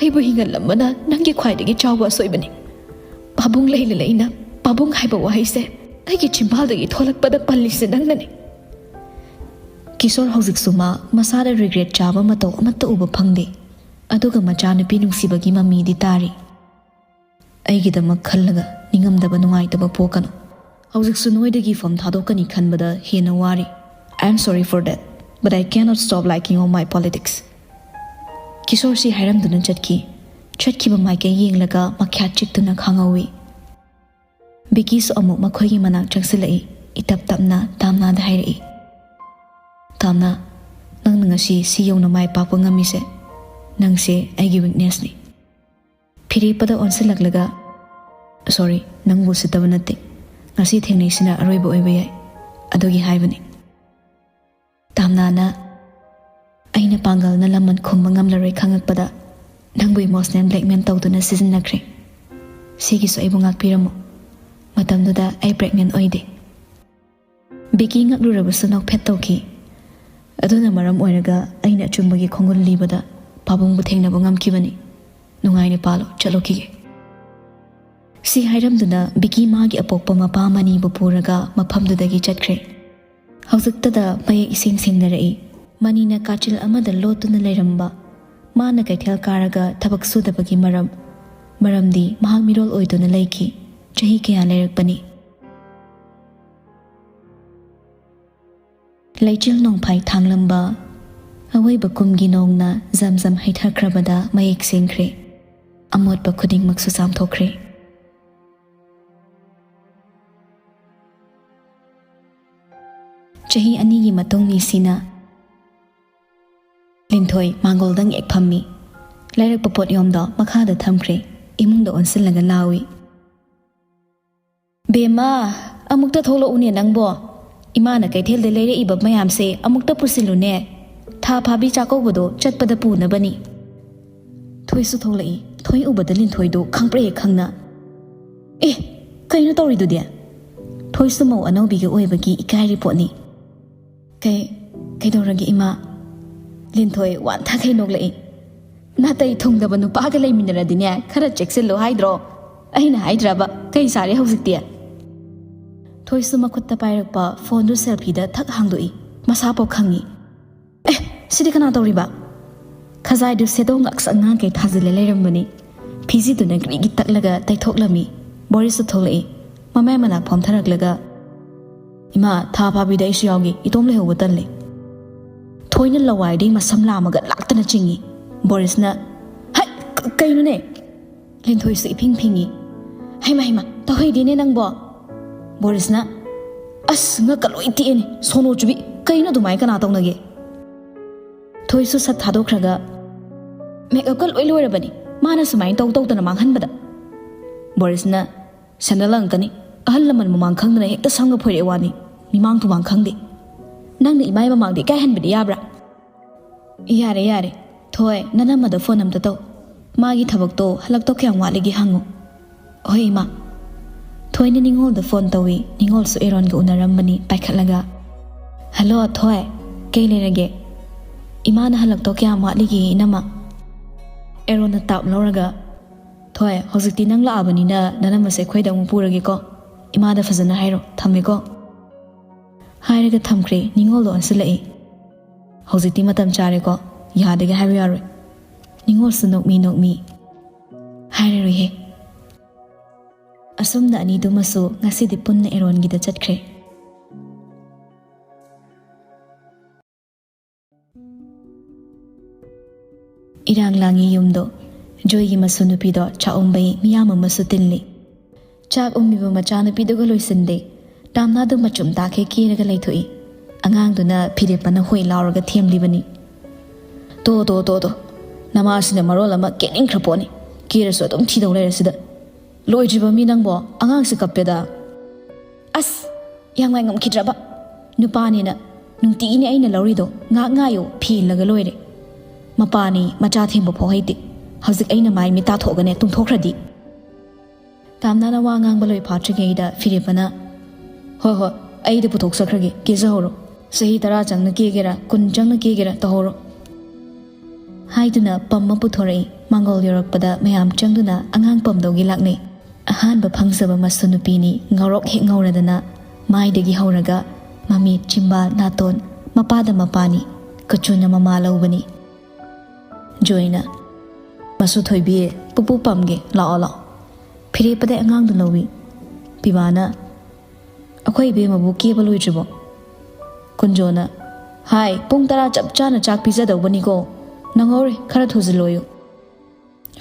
ꯑꯩꯕꯨ ꯍꯤꯡꯍꯜꯂꯝꯕꯅ ꯅꯪꯒꯤ ꯈ꯭ꯋꯥꯏꯗꯒꯤ ꯆꯥꯎꯕ ꯑꯁꯣꯏꯕꯅꯤ꯫ ꯄꯥꯕꯨꯡ ꯂꯩꯅ ꯂꯩꯅ ꯄꯥꯕꯨꯡ ꯍꯥꯏꯕ ꯋꯥꯍꯩꯁꯦ ꯑꯩꯒꯤ ꯆꯤꯝꯕꯥꯜꯗꯒꯤ ꯊꯣꯛꯂꯛꯄꯗ ꯄꯜꯂꯤꯁꯦ ꯅꯪꯅꯅꯤ꯫" ꯀꯤꯁꯣꯔ ꯍꯧꯖꯤꯛꯁꯨ ꯃꯥ ꯃꯁꯥꯗ ꯔꯤꯒ꯭ꯔꯦꯠ ꯆꯥꯕ ꯃꯇꯧ ꯑꯃꯠꯇ ꯎꯕ ꯐꯪꯗꯦ꯫ ꯑꯗꯨꯒ ꯃꯆꯥꯅꯨꯄꯤ ꯅꯨꯡꯁꯤꯕꯒꯤ ꯃꯃꯤꯗꯤ ꯇꯥꯔꯤ꯫ "ꯑꯩꯒꯤꯗꯃꯛ ꯈꯜꯂꯒ ꯅꯤꯡꯉꯝꯗꯕ ꯅꯨꯡꯉꯥꯏꯇꯕ ꯄꯣꯛꯀꯅꯨ꯫ ꯍꯧꯖꯤꯛꯁꯨ ꯅꯣꯏꯗꯒꯤ ꯐꯝ ꯊꯥꯗꯣꯛꯀꯅꯤ ꯈꯟꯕꯗ ꯍꯦꯟꯅ ꯋꯥꯔꯤ꯫ I am sorry for that, but I cannot stop liking all my politics." ꯀꯤꯁꯣꯔꯁꯤ ꯍꯥꯏꯔꯝꯗꯨꯅ ꯆꯠꯈꯤ꯫ ꯆꯠꯈꯤꯕ ꯃꯥꯏꯀꯩ ꯌꯦꯡꯂꯒ ꯃꯈ꯭ꯌꯥꯠ ꯆꯤꯛꯇꯨꯅ ꯈꯥꯡꯍꯧꯏ꯫ ꯕꯤꯀꯤꯁꯨ ꯑꯃꯨꯛ ꯃꯈꯣꯏꯒꯤ ꯃꯅꯥꯛ ꯆꯪꯁꯤꯜꯂꯛꯏ꯫ ꯏꯇꯞ ꯇꯞꯅ ꯇꯥꯝꯅꯥꯗ ꯍꯥꯏꯔꯛꯏ, "ꯇꯥꯝꯅꯥ, ꯅꯪꯅ ꯉꯁꯤ ꯁꯤ ꯌꯧꯅ ꯃꯥꯏ ꯄꯥꯛꯄ ꯉꯝꯃꯤꯁꯦ, ꯅꯪꯁꯦ ꯑꯩꯒꯤ ꯋꯤꯛꯅꯦꯁꯅꯤ꯫" ꯐꯤꯔꯦꯞꯄꯗ ꯑꯣꯟꯁꯤꯜꯂꯛꯂꯒ, "ꯁꯣꯔꯤ, ꯅꯪꯕꯨ ꯎꯁꯤꯠꯇꯕ ꯅꯠꯇꯦ꯫ ꯉꯁꯤ ꯊꯦꯡꯅꯩꯁꯤꯅ ꯑꯔꯣꯏꯕ ꯑꯣꯏꯕ ꯌꯥꯏ, ꯑꯗꯨꯒꯤ ꯍꯥꯏꯕꯅꯤ꯫" ꯇꯥꯝꯅꯥꯅ, "ꯑꯩꯅ ꯄꯥꯡꯒꯜꯅ ꯂꯃꯟ ꯈꯨꯝꯕ ꯉꯝꯂꯔꯣꯏ ꯈꯪꯉꯛꯄꯗ ꯅꯪꯕꯨ ꯏꯃꯣꯁꯅꯦꯜ ꯕ꯭ꯂꯦꯛꯃꯦꯜ ꯇꯧꯗꯨꯅ ꯁꯤꯖꯤꯟꯅꯈ꯭ꯔꯦ꯫ ꯁꯤꯒꯤꯁꯨ ꯑꯩꯕꯨ ꯉꯥꯛꯄꯤꯔꯝꯃꯨ꯫ ꯃꯇꯝꯗꯨꯗ ꯑꯩ ꯄ꯭ꯔꯦꯒꯅꯦꯟ ꯑꯣꯏꯗꯦ꯫" ꯕꯤꯀꯤ ꯉꯛꯂꯨꯔꯕꯁꯨ ꯅꯣꯛꯐꯦꯠ ꯇꯧꯈꯤ꯫ "ꯑꯗꯨꯅ ꯃꯔꯝ ꯑꯣꯏꯔꯒ ꯑꯩꯅ ꯑꯆꯨꯝꯕꯒꯤ ꯈꯣꯡꯒꯨꯜ ꯂꯤꯕꯗ ꯄꯥꯕꯨꯡꯕꯨ ꯊꯦꯡꯅꯕ ꯉꯝꯈꯤꯕꯅꯤ꯫ ꯅꯨꯡꯉꯥꯏꯅ ꯄꯥꯜꯂꯣ, ꯆꯠꯂꯨꯈꯤꯒꯦ꯫" ꯁꯤ ꯍꯥꯏꯔꯝꯗꯨꯅ ꯕꯤꯀꯤ ꯃꯥꯒꯤ ꯑꯄꯣꯛꯄ ꯃꯄꯥ ꯃꯅꯤꯕꯨ ꯄꯨꯔꯒ ꯃꯐꯝꯗꯨꯗꯒꯤ ꯆꯠꯈ꯭ꯔꯦ꯫ ꯍꯧꯖꯤꯛꯇꯗ ꯃꯌꯦꯛ ꯏꯁꯦꯡ ꯁꯦꯡꯅꯔꯛꯏ꯫ ꯃꯅꯤꯅ ꯀꯥꯆꯤꯜ ꯑꯃꯗ ꯂꯣꯠꯇꯨꯅ ꯂꯩꯔꯝꯕ, ꯃꯥꯅ ꯀꯩꯊꯦꯜ ꯀꯥꯔꯒ ꯊꯕꯛ ꯁꯨꯗꯕꯒꯤ ꯃꯔꯝ, ꯃꯔꯝꯗꯤ ꯃꯍꯥꯛ ꯃꯤꯔꯣꯜ ꯑꯣꯏꯗꯨꯅ ꯂꯩꯈꯤ꯫ ꯆꯍꯤ ꯀꯌꯥ ꯂꯩꯔꯛꯄꯅꯤ꯫ ꯂꯩꯆꯤꯜ ꯅꯣꯡꯐꯥꯏ ꯊꯥꯡꯂꯝꯕ ꯑꯋꯣꯏꯕ ꯀꯨꯝꯒꯤ ꯅꯣꯡꯅ ꯖꯝ ꯖꯝ ꯍꯩꯊꯈ꯭ꯔꯕꯗ ꯃꯌꯦꯛ ꯁꯦꯡꯈ꯭ꯔꯦ꯫ ꯑꯃꯣꯠꯄ ꯈꯨꯗꯤꯡꯃꯛꯁꯨ ꯆꯥꯝꯊꯣꯛꯈ꯭ꯔꯦ꯫ ꯆꯍꯤ ꯑꯅꯤꯒꯤ ꯃꯇꯨꯡ ꯅꯤꯁꯤꯅ ꯂꯤꯟꯊꯣꯏ ꯃꯥꯡꯒꯣꯜꯗꯪ ꯍꯦꯛ ꯐꯝꯃꯤ꯫ ꯂꯩꯔꯛꯄ ꯄꯣꯠꯌꯣꯝꯗꯣ ꯃꯈꯥꯗ ꯊꯝꯈ꯭ꯔꯦ꯫ ꯏꯃꯨꯡꯗ ꯑꯣꯟꯁꯤꯜꯂꯒ ꯂꯥꯎꯏ, "ꯕꯦꯝꯃ, ꯑꯃꯨꯛꯇ ꯊꯣꯛꯂꯛꯎꯅꯦ ꯅꯪꯕꯣ꯫ ꯏꯃꯥꯅ ꯀꯩꯊꯦꯜꯗ ꯂꯩꯔꯛꯏꯕ ꯃꯌꯥꯝꯁꯦ ꯑꯃꯨꯛꯇ ꯄꯨꯁꯤꯜꯂꯨꯅꯦ꯫ ꯊꯥ ꯐꯥꯕꯤ ꯆꯥꯛꯀꯧꯕꯗꯣ ꯆꯠꯄꯗ ꯄꯨꯅꯕꯅꯤ꯫" ꯊꯣꯏꯁꯨ ꯊꯣꯛꯂꯛꯏ꯫ ꯊꯣꯏ ꯎꯕꯗ ꯂꯤꯟꯊꯣꯏꯗꯨ ꯈꯪꯄ꯭ꯔꯦꯛ ꯈꯪꯅ, "ꯑꯦ, ꯀꯩꯅꯣ ꯇꯧꯔꯤꯗꯨꯗꯤ?" ꯊꯣꯏꯁꯨ ꯃꯧ ꯑꯅꯧꯕꯤꯒꯤ ꯑꯣꯏꯕꯒꯤ ꯏꯀꯥꯏꯔꯤ ꯄꯣꯠꯅꯤ꯫ "ꯀꯩ, ꯀꯩꯗꯧꯔꯒꯦ ꯏꯃꯥ?" ꯂꯤꯟꯊꯣꯏ ꯋꯥꯟꯊꯈꯩ ꯅꯣꯛꯂꯛꯏ꯫ "ꯅꯥꯇꯩ ꯊꯨꯡꯗꯕ ꯅꯨꯄꯥꯒ ꯂꯩꯃꯤꯟꯅꯔꯗꯤꯅꯦ, ꯈꯔ ꯆꯦꯛꯁꯤꯜꯂꯨ ꯍꯥꯏꯗ꯭ꯔꯣ? ꯑꯩꯅ ꯍꯥꯏꯗ꯭ꯔꯕ? ꯀꯩ ꯁꯥꯔꯦ ꯍꯧꯖꯤꯛꯇꯤ?" ꯊꯣꯏꯁꯨ ꯃꯈꯨꯠꯇ ꯄꯥꯏꯔꯛꯄ ꯐꯣꯟꯗꯨ ꯁꯦꯜꯐꯤꯗ ꯊꯛ ꯍꯥꯡꯗꯣꯛꯏ꯫ ꯃꯁꯥꯐꯥꯎ ꯈꯪꯉꯤ꯫ "ꯑꯦ, ꯁꯤꯗꯤ ꯀꯅꯥ ꯇꯧꯔꯤꯕ?" ꯈꯖꯥꯏꯗꯨ ꯁꯦꯗꯣ ꯉꯥꯛꯁꯪ ꯉꯥꯡꯈꯩ ꯊꯥꯖꯤꯜꯂ ꯂꯩꯔꯝꯕꯅꯤ꯫ ꯐꯤꯖꯤꯗꯨꯅ ꯒ꯭ꯔꯤꯒꯤ ꯇꯛꯂꯒ ꯇꯩꯊꯣꯛꯂꯝꯃꯤ꯫ ꯕꯣꯔꯤꯁꯁꯨ ꯊꯣꯛꯂꯛꯏ꯫ ꯃꯃꯥꯏ ꯃꯅꯥꯛ ꯐꯝꯊꯔꯛꯂꯒ, "ꯏꯃꯥ, ꯊꯥ ꯐꯥꯕꯤꯗ ꯑꯩꯁꯨ ꯌꯥꯎꯒꯦ, ꯏꯇꯣꯝ ꯂꯩꯍꯧꯕ ꯇꯜꯂꯦ꯫" ꯊꯣꯏꯅ ꯂꯋꯥꯏꯗꯩ ꯃꯁꯝ ꯂꯥꯝꯃꯒ ꯂꯥꯛꯇꯅ ꯆꯤꯡꯏ꯫ ꯕꯣꯔꯤꯁꯅ, "ꯍꯩ, ꯀ-, ꯀꯩꯅꯣꯅꯦ?" ꯂꯤꯟꯊꯣꯏꯁꯨ ꯏꯐꯤꯡ ꯐꯤꯡꯏ꯫ "ꯍꯩꯃ, ꯍꯩꯃ, ꯇꯧꯍꯩꯗꯦꯅꯦ ꯅꯪꯕꯣ!" ꯕꯣꯔꯤꯁꯅ, "ꯑꯁ, ꯉꯛꯀ ꯂꯣꯏ ꯇꯦꯛꯑꯦꯅꯦ, ꯁꯣꯅꯣ ꯆꯨꯕꯤ, ꯀꯩꯅꯣ ꯑꯗꯨꯃꯥꯏꯅ ꯀꯅꯥ ꯇꯧꯅꯒꯦ?" ꯊꯣꯏꯁꯨ ꯁꯠ ꯊꯥꯗꯣꯛꯈ꯭ꯔꯒ, "ꯃꯦꯀꯞꯀ ꯂꯣꯏ ꯂꯣꯏꯔꯕꯅꯤ, ꯃꯥꯅ ꯁꯨꯃꯥꯏꯅ ꯇꯧ ꯇꯧꯗꯅ ꯃꯥꯡꯍꯟꯕꯗ꯫" ꯕꯣꯔꯤꯁꯅ, "ꯁꯦꯟꯗꯜ ꯂꯪꯉꯛꯀꯅꯤ, ꯑꯍꯜ ꯂꯃꯟ ꯃꯃꯥꯡ ꯈꯪꯗꯅ ꯍꯦꯛꯇ ꯁꯝꯒ ꯐꯣꯏꯔꯛꯑꯦ ꯋꯥꯅꯤ, ꯃꯤꯃꯥꯡ ꯇꯨꯃꯥꯡ ꯈꯪꯗꯦ꯫ ꯅꯪꯅ ꯏꯃꯥꯏ ꯃꯃꯥꯡꯗ ꯏꯀꯥꯏꯍꯟꯕꯗꯤ ꯌꯥꯕ꯭ꯔꯥ?" "ꯌꯥꯔꯦ, ꯌꯥꯔꯦ꯫ ꯊꯣꯏ, ꯅꯅꯝꯃꯗ ꯐꯣꯟ ꯑꯝꯇ ꯇꯧ꯫ ꯃꯥꯒꯤ ꯊꯕꯛꯇꯣ ꯍꯜꯂꯛꯇꯧ ꯀꯌꯥꯝ ꯋꯥꯠꯂꯤꯒꯦ ꯍꯪꯉꯨ꯫" "ꯍꯣꯏ, ꯏꯃꯥ꯫" ꯊꯣꯏꯅ ꯅꯤꯉꯣꯜꯗ ꯐꯣꯟ ꯇꯧꯏ꯫ ꯅꯤꯉꯣꯜꯁꯨ ꯑꯦꯔꯣꯟꯒ ꯎꯅꯔꯝꯕꯅꯤ ꯄꯥꯏꯈꯠꯂꯒ꯫ "ꯍꯜꯂꯣ, ꯊꯣꯏ꯫ ꯀꯩ ꯂꯩꯔꯒꯦ?" "ꯏꯃꯥꯅ ꯍꯜꯂꯛꯇꯧ ꯀꯌꯥꯝ ꯋꯥꯠꯂꯤꯒꯦ, ꯏꯅꯝꯃ?" ꯑꯦꯔꯣꯟꯅ ꯇꯥꯞ ꯂꯧꯔꯒ, "ꯊꯣꯏ, ꯍꯧꯖꯤꯛꯇꯤ ꯅꯪ ꯂꯥꯛꯑꯕꯅꯤꯅ ꯅꯅꯝꯃꯁꯦ ꯑꯩꯈꯣꯏꯗ ꯑꯃꯨꯛ ꯄꯨꯔꯒꯦꯀꯣ꯫ ꯏꯃꯥꯗ ꯐꯖꯅ ꯍꯥꯏꯔꯣ꯫ ꯊꯝꯃꯦꯀꯣ꯫" ꯍꯥꯏꯔꯒ ꯊꯝꯈ꯭ꯔꯦ꯫ ꯅꯤꯉꯣꯜꯗꯣ ꯑꯣꯟꯁꯤꯜꯂꯛꯏ꯫ "ꯍꯧꯖꯤꯛꯇꯤ ꯃꯇꯝ ꯆꯥꯔꯦꯀꯣ꯫ ꯌꯥꯗꯒꯦ ꯍꯥꯏꯕ ꯌꯥꯔꯣꯏ꯫" ꯅꯤꯉꯣꯜꯁꯨ ꯅꯣꯛꯃꯤ ꯅꯣꯛꯃꯤ, "ꯍꯥꯏꯔꯔꯣꯏꯍꯦ꯫" ꯑꯁꯨꯝꯅ ꯑꯅꯤꯗꯨꯃꯁꯨ ꯉꯁꯤꯗꯤ ꯄꯨꯟꯅ ꯑꯦꯔꯣꯟꯒꯤꯗ ꯆꯠꯈ꯭ꯔꯦ꯫ ꯏꯔꯥꯡ ꯂꯥꯡꯉꯤ ꯌꯨꯝꯗꯣ꯫ ꯖꯣꯏꯒꯤ ꯃꯁꯨ ꯅꯨꯄꯤꯗꯣ ꯆꯥꯛ ꯎꯝꯕꯩ ꯃꯤꯌꯥꯝ ꯑꯃꯁꯨ ꯇꯤꯜꯂꯤ꯫ ꯆꯥꯛ ꯎꯝꯃꯤꯕ ꯃꯆꯥꯅꯨꯄꯤꯗꯨꯒ ꯂꯣꯏꯁꯤꯟꯗꯦ꯫ ꯇꯥꯝꯅꯥꯗꯣ ꯃꯆꯨꯝ ꯇꯥꯈꯩ ꯀꯦꯔꯒ ꯂꯩꯊꯣꯛꯏ꯫ ꯑꯉꯥꯡꯗꯨꯅ ꯐꯤꯔꯦꯞꯄꯅ ꯍꯣꯏ ꯂꯥꯎꯔꯒ ꯊꯦꯝꯂꯤꯕꯅꯤ꯫ "ꯇꯣ, ꯇꯣ, ꯇꯣ, ꯇꯣ꯫ ꯅꯃꯥꯁꯤꯅ ꯃꯔꯣꯜ ꯑꯃ ꯀꯦꯅꯤꯡꯈ꯭ꯔ ꯄꯣꯠꯅꯤ꯫ ꯀꯦꯔꯁꯨ ꯑꯗꯨꯝ ꯊꯤꯗꯧ ꯂꯩꯔꯁꯤꯗ꯫ ꯂꯣꯏꯗ꯭ꯔꯤꯕ ꯃꯤ ꯅꯪꯕꯣ? ꯑꯉꯥꯡꯁꯦ ꯀꯞꯄꯦꯗ꯫" "ꯑꯁ, ꯌꯥꯝ ꯉꯥꯏ ꯉꯝꯈꯤꯗ꯭ꯔꯕ? ꯅꯨꯄꯥꯅꯤꯅ ꯅꯨꯡꯇꯤꯒꯤꯅꯦ ꯑꯩꯅ ꯂꯧꯔꯤꯗꯣ꯫ ꯉꯥꯏꯍꯥꯛ ꯉꯥꯏꯌꯣ, ꯐꯤ ꯏꯜꯂꯒ ꯂꯣꯏꯔꯦ꯫ ꯃꯄꯥꯅꯤ ꯃꯆꯥ ꯊꯦꯝꯕ ꯐꯥꯎ ꯍꯩꯇꯦ꯫ ꯍꯧꯖꯤꯛ ꯑꯩꯅ ꯃꯥꯏ ꯃꯤꯠ ꯇꯥꯊꯣꯛꯑꯒꯅꯦ ꯇꯨꯝꯊꯣꯛꯈ꯭ꯔꯗꯤ꯫" ꯇꯥꯝꯅꯥꯅ ꯋꯥ ꯉꯥꯡꯕ ꯂꯣꯏ ꯐꯥꯠꯇ꯭ꯔꯤꯉꯩꯗ ꯐꯤꯔꯦꯞꯄꯅ, "ꯍꯣꯏ, ꯍꯣꯏ, ꯑꯩꯗ ꯄꯨꯊꯣꯛꯆꯈ꯭ꯔꯒꯦ, ꯀꯦꯖꯍꯧꯔꯣ꯫ ꯆꯍꯤ ꯇꯔꯥ ꯆꯪꯅ ꯀꯦꯒꯦꯔꯥ, ꯀꯨꯟ ꯆꯪꯅ ꯀꯦꯒꯦꯔꯥ, ꯇꯧꯍꯧꯔꯣ꯫" ꯍꯥꯏꯗꯨꯅ ꯄꯝ ꯑꯃ ꯄꯨꯊꯣꯔꯛꯏ꯫ ꯃꯥꯡꯒꯣꯜ ꯌꯧꯔꯛꯄꯗ ꯃꯌꯥꯝ ꯆꯪꯗꯨꯅ ꯑꯉꯥꯡ ꯄꯝꯗꯧꯒꯤ ꯂꯥꯛꯅꯩ꯫ ꯑꯍꯥꯟꯕ ꯐꯪꯖꯕ ꯃꯁꯨ ꯅꯨꯄꯤꯅꯤ, ꯉꯧꯔꯣꯛ ꯍꯦꯛ ꯉꯧꯔꯗꯅ, ꯃꯥꯏꯗꯒꯤ ꯍꯧꯔꯒ ꯃꯃꯤꯠ, ꯆꯤꯝꯕꯥꯜ, ꯅꯥꯇꯣꯟ, ꯃꯄꯥꯗ ꯃꯄꯥꯅꯤ, ꯀꯨꯆꯨꯅ ꯃꯃꯥ ꯂꯧꯕꯅꯤ꯫ ꯖꯣꯏꯅ, "ꯃꯁꯨ ꯊꯣꯏꯕꯤ, ꯄꯨꯄꯨ ꯄꯝꯒꯦ, ꯂꯥꯛꯑꯣ, ꯂꯥꯛꯑꯣ꯫" ꯐꯤꯔꯦꯞꯄꯗꯩ ꯑꯉꯥꯡꯗꯨ ꯂꯧꯏ꯫ ꯄꯤꯕꯥꯅ, "ꯑꯩꯈꯣꯏ ꯏꯕꯦꯝꯃꯕꯨ ꯀꯦꯕ ꯂꯣꯏꯗ꯭ꯔꯤꯕꯣ?" ꯀꯨꯟꯖꯣꯅ, "ꯍꯥꯏ, ꯄꯨꯡ ꯇꯔꯥ ꯆꯞ ꯆꯥꯅ ꯆꯥꯛ ꯄꯤꯖꯗꯧꯕꯅꯤꯀꯣ꯫ ꯅꯪꯍꯧꯔꯦ, ꯈꯔ ꯊꯨꯖꯤꯜꯂꯣꯌꯨ꯫"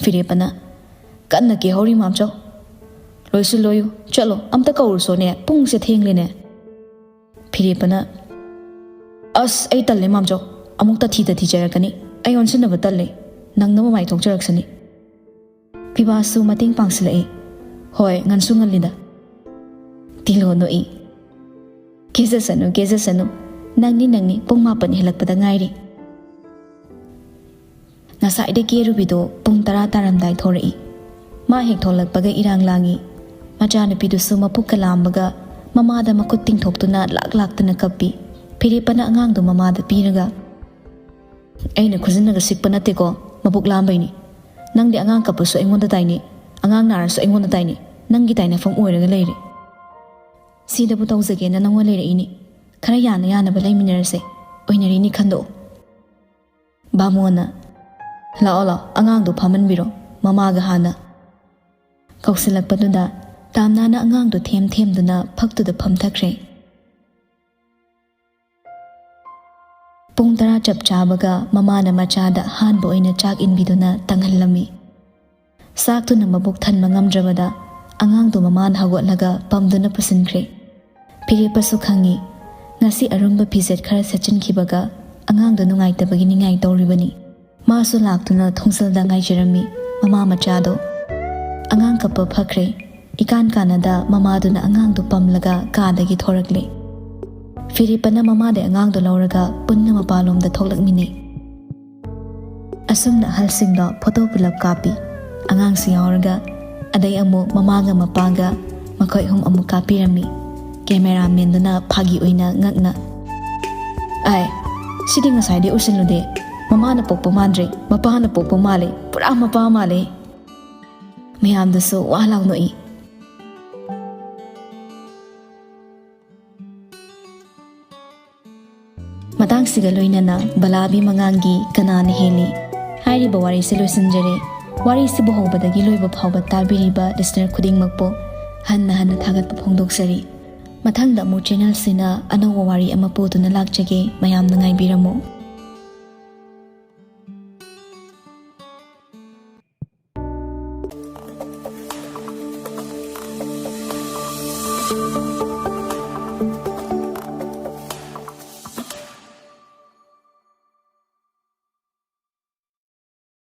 ꯐꯤꯔꯦꯞꯄꯅ, "ꯀꯟꯅ ꯀꯦꯍꯧꯔꯤ, ꯃꯥꯝꯆꯧ꯫ ꯂꯣꯏꯁꯤꯜꯂꯣꯌꯨ, ꯆꯠꯂꯣ, ꯑꯝꯇ ꯀꯧꯔꯨꯁꯣꯅꯦ, ꯄꯨꯡꯁꯦ ꯊꯦꯡꯂꯦꯅꯦ꯫" ꯐꯤꯔꯦꯞꯄꯅ, "ꯑꯁ, ꯑꯩ ꯇꯜꯂꯦ, ꯃꯥꯝꯆꯧ꯫ ꯑꯃꯨꯛ ꯇꯊꯤ ꯇꯊꯤ ꯆꯩꯔꯛꯀꯅꯤ꯫ ꯑꯩ ꯑꯣꯟꯁꯤꯟꯅꯕ ꯇꯜꯂꯦ꯫ ꯅꯪꯅꯕ ꯃꯥꯏ ꯊꯣꯛꯆꯔꯛꯁꯅꯤ꯫" ꯄꯤꯕꯥꯁꯨ ꯃꯇꯦꯡ ꯄꯥꯡꯁꯤꯜꯂꯛꯏ꯫ "ꯍꯣꯏ, ꯉꯟꯁꯨ ꯉꯜꯂꯤꯗ꯫" ꯇꯤꯂꯣ ꯅꯣꯛꯏ꯫ "ꯀꯦꯖꯁꯅꯨ, ꯀꯦꯖꯁꯅꯨ꯫ ꯅꯪꯅꯤ, ꯅꯪꯅꯤ, ꯄꯨꯡ ꯃꯥꯄꯟ ꯍꯦꯜꯂꯛꯄꯗ ꯉꯥꯏꯔꯤ꯫" ꯉꯁꯥꯏꯗ ꯀꯦꯔꯨꯕꯤꯗꯣ ꯄꯨꯡ ꯇꯔꯥ ꯇꯥꯔꯝꯗꯥꯏ ꯊꯣꯔꯛꯏ꯫ ꯃꯥ ꯍꯦꯛ ꯊꯣꯛꯂꯛꯄꯒ ꯏꯔꯥꯡ ꯂꯥꯡꯉꯤ꯫ ꯃꯆꯥꯅꯨꯄꯤꯗꯨꯁꯨ ꯃꯄꯨꯛꯀ ꯂꯥꯝꯕꯒ ꯃꯃꯥꯗ ꯃꯈꯨꯠ ꯇꯤꯡꯊꯣꯛꯇꯨꯅ ꯂꯥꯛ ꯂꯥꯛꯇꯅ ꯀꯞꯄꯤ꯫ ꯐꯤꯔꯦꯞꯄꯅ ꯑꯉꯥꯡꯗꯣ ꯃꯃꯥꯗ ꯄꯤꯔꯒ, "ꯑꯩꯅ ꯈꯨꯖꯤꯟꯅꯒ ꯁꯤꯛꯄ ꯅꯠꯇꯦꯀꯣ, ꯃꯕꯨꯛ ꯂꯥꯝꯕꯩꯅꯤ꯫ ꯅꯪꯗꯤ ꯑꯉꯥꯡ ꯀꯞꯄꯁꯨ ꯑꯩꯉꯣꯟꯗ ꯇꯥꯏꯅꯤ, ꯑꯉꯥꯡ ꯅꯥꯔꯁꯨ ꯑꯩꯉꯣꯟꯗ ꯇꯥꯏꯅꯤ, ꯅꯪꯒꯤ ꯇꯥꯏꯅꯐꯝ ꯑꯣꯏꯔꯒ ꯂꯩꯔꯦ꯫ ꯁꯤꯗꯕꯨ ꯇꯧꯖꯒꯦꯅ ꯅꯪꯉꯣꯟ ꯂꯩꯔꯛꯏꯅꯤ꯫ ꯈꯔ ꯌꯥꯅ ꯌꯥꯅꯕ ꯂꯩꯃꯤꯟꯅꯔꯁꯦ, ꯑꯣꯏꯅꯔꯤꯅꯤ ꯈꯟꯗꯣꯛꯑꯣ꯫" ꯕꯥꯃꯣꯟꯅ, "ꯂꯥꯛꯑꯣ, ꯂꯥꯛꯑꯣ, ꯑꯉꯥꯡꯗꯣ ꯐꯝꯍꯟꯕꯤꯔꯣ, ꯃꯃꯥꯒ ꯍꯥꯟꯅ꯫" ꯀꯧꯁꯤꯜꯂꯛꯄꯗꯨꯗ ꯇꯥꯝꯅꯥꯅ ꯑꯉꯥꯡꯗꯣ ꯊꯦꯝ ꯊꯦꯝꯗꯨꯅ ꯐꯛꯇꯨꯗ ꯐꯝꯊꯈ꯭ꯔꯦ꯫ ꯄꯨꯡ ꯇꯔꯥ ꯆꯞ ꯆꯥꯕꯒ ꯃꯃꯥꯅ ꯃꯆꯥꯗ ꯑꯍꯥꯟꯕ ꯑꯣꯏꯅ ꯆꯥꯛ ꯏꯟꯕꯤꯗꯨꯅ ꯇꯪꯍꯜꯂꯝꯃꯤ꯫ ꯆꯥꯛꯇꯨꯅ ꯃꯕꯨꯛ ꯊꯟꯕ ꯉꯝꯗ꯭ꯔꯕꯗ ꯑꯉꯥꯡꯗꯨ ꯃꯃꯥꯅ ꯍꯧꯒꯠꯂꯒ ꯄꯝꯗꯨꯅ ꯄꯨꯁꯤꯟꯈ꯭ꯔꯦ꯫ ꯐꯤꯔꯦꯞꯄꯁꯨ ꯈꯪꯉꯤ, ꯉꯁꯤ ꯑꯔꯨꯝꯕ ꯐꯤꯖꯦꯠ ꯈꯔ ꯁꯦꯠꯆꯤꯟꯈꯤꯕꯒ ꯑꯉꯥꯡꯗꯨ ꯅꯨꯡꯉꯥꯏꯇꯕꯒꯤ ꯅꯤꯡꯉꯥꯏ ꯇꯧꯔꯤꯕꯅꯤ꯫ ꯃꯥꯁꯨ ꯂꯥꯛꯇꯨꯅ ꯊꯣꯡꯖꯜꯗ ꯉꯥꯏꯖꯔꯝꯃꯤ꯫ ꯃꯃꯥ ꯃꯆꯥꯗꯣ ꯑꯉꯥꯡ ꯀꯞꯄ ꯐꯈ꯭ꯔꯦ꯫ ꯏꯀꯥꯟ ꯀꯥꯟꯅꯗ ꯃꯃꯥꯗꯨꯅ ꯑꯉꯥꯡꯗꯨ ꯄꯝꯂꯒ ꯀꯥꯗꯒꯤ ꯊꯣꯔꯛꯂꯦ꯫ ꯐꯤꯔꯦꯞꯄꯅ ꯃꯃꯥꯗꯩ ꯑꯉꯥꯡꯗꯨ ꯂꯧꯔꯒ ꯄꯨꯟꯅ ꯃꯄꯥꯟꯂꯣꯝꯗ ꯊꯣꯛꯂꯛꯃꯤꯅꯩ꯫ ꯑꯁꯨꯝꯅ ꯑꯍꯜꯁꯤꯡꯗꯣ ꯐꯣꯇꯣ ꯄꯨꯂꯞ ꯀꯥꯞꯄꯤ꯫ ꯑꯉꯥꯡꯁꯨ ꯌꯥꯎꯔꯒ꯫ ꯑꯗꯩ ꯑꯃꯨꯛ ꯃꯃꯥꯒ ꯃꯄꯥꯒ ꯃꯈꯣꯏ ꯑꯍꯨꯝ ꯑꯃꯨꯛ ꯀꯥꯞꯄꯤꯔꯝꯃꯤ꯫ ꯀꯦꯃꯦꯔꯥꯃꯦꯟꯗꯨꯅ ꯐꯥꯒꯤ ꯑꯣꯏꯅ ꯉꯛꯅ, "ꯑꯥꯏ, ꯁꯤꯗꯤ ꯉꯁꯥꯏꯗꯤ ꯎꯁꯤꯜꯂꯨꯗꯦ꯫ ꯃꯃꯥꯅ ꯄꯣꯛꯄ ꯃꯥꯟꯗ꯭ꯔꯦ, ꯃꯄꯥꯅ ꯄꯣꯛꯄ ꯃꯥꯜꯂꯦ, ꯄꯨꯔꯥ ꯃꯄꯥ ꯃꯥꯜꯂꯦ"꯫ ꯃꯌꯥꯝꯗꯨꯁꯨ ꯋꯥ ꯂꯥꯎ ꯅꯣꯛꯏ꯫ ꯃꯇꯥꯡꯁꯤꯒ ꯂꯣꯏꯅꯅ ꯕꯂꯥꯕꯤ ꯃꯉꯥꯡꯒꯤ "ꯀꯅꯥꯅ ꯍꯦꯜꯂꯤ" ꯍꯥꯏꯔꯤꯕ ꯋꯥꯔꯤꯁꯤ ꯂꯣꯏꯁꯤꯟꯖꯔꯦ꯫ ꯋꯥꯔꯤꯁꯤꯕꯨ ꯍꯧꯕꯗꯒꯤ ꯂꯣꯏꯕ ꯐꯥꯎꯕ ꯇꯥꯕꯤꯔꯤꯕ listener ꯈꯨꯗꯤꯡꯃꯛꯄꯨ ꯍꯟꯅ ꯍꯟꯅ ꯊꯥꯒꯠꯄ ꯐꯣꯡꯗꯣꯛꯆꯔꯤ꯫ ꯃꯊꯪꯗ ꯑꯃꯨꯛ channelꯁꯤꯅ ꯑꯅꯧꯕ ꯋꯥꯔꯤ ꯑꯃ ꯄꯨꯗꯨꯅ ꯂꯥꯛꯆꯒꯦ, ꯃꯌꯥꯝꯅ ꯉꯥꯏꯕꯤꯔꯝꯃꯨ꯫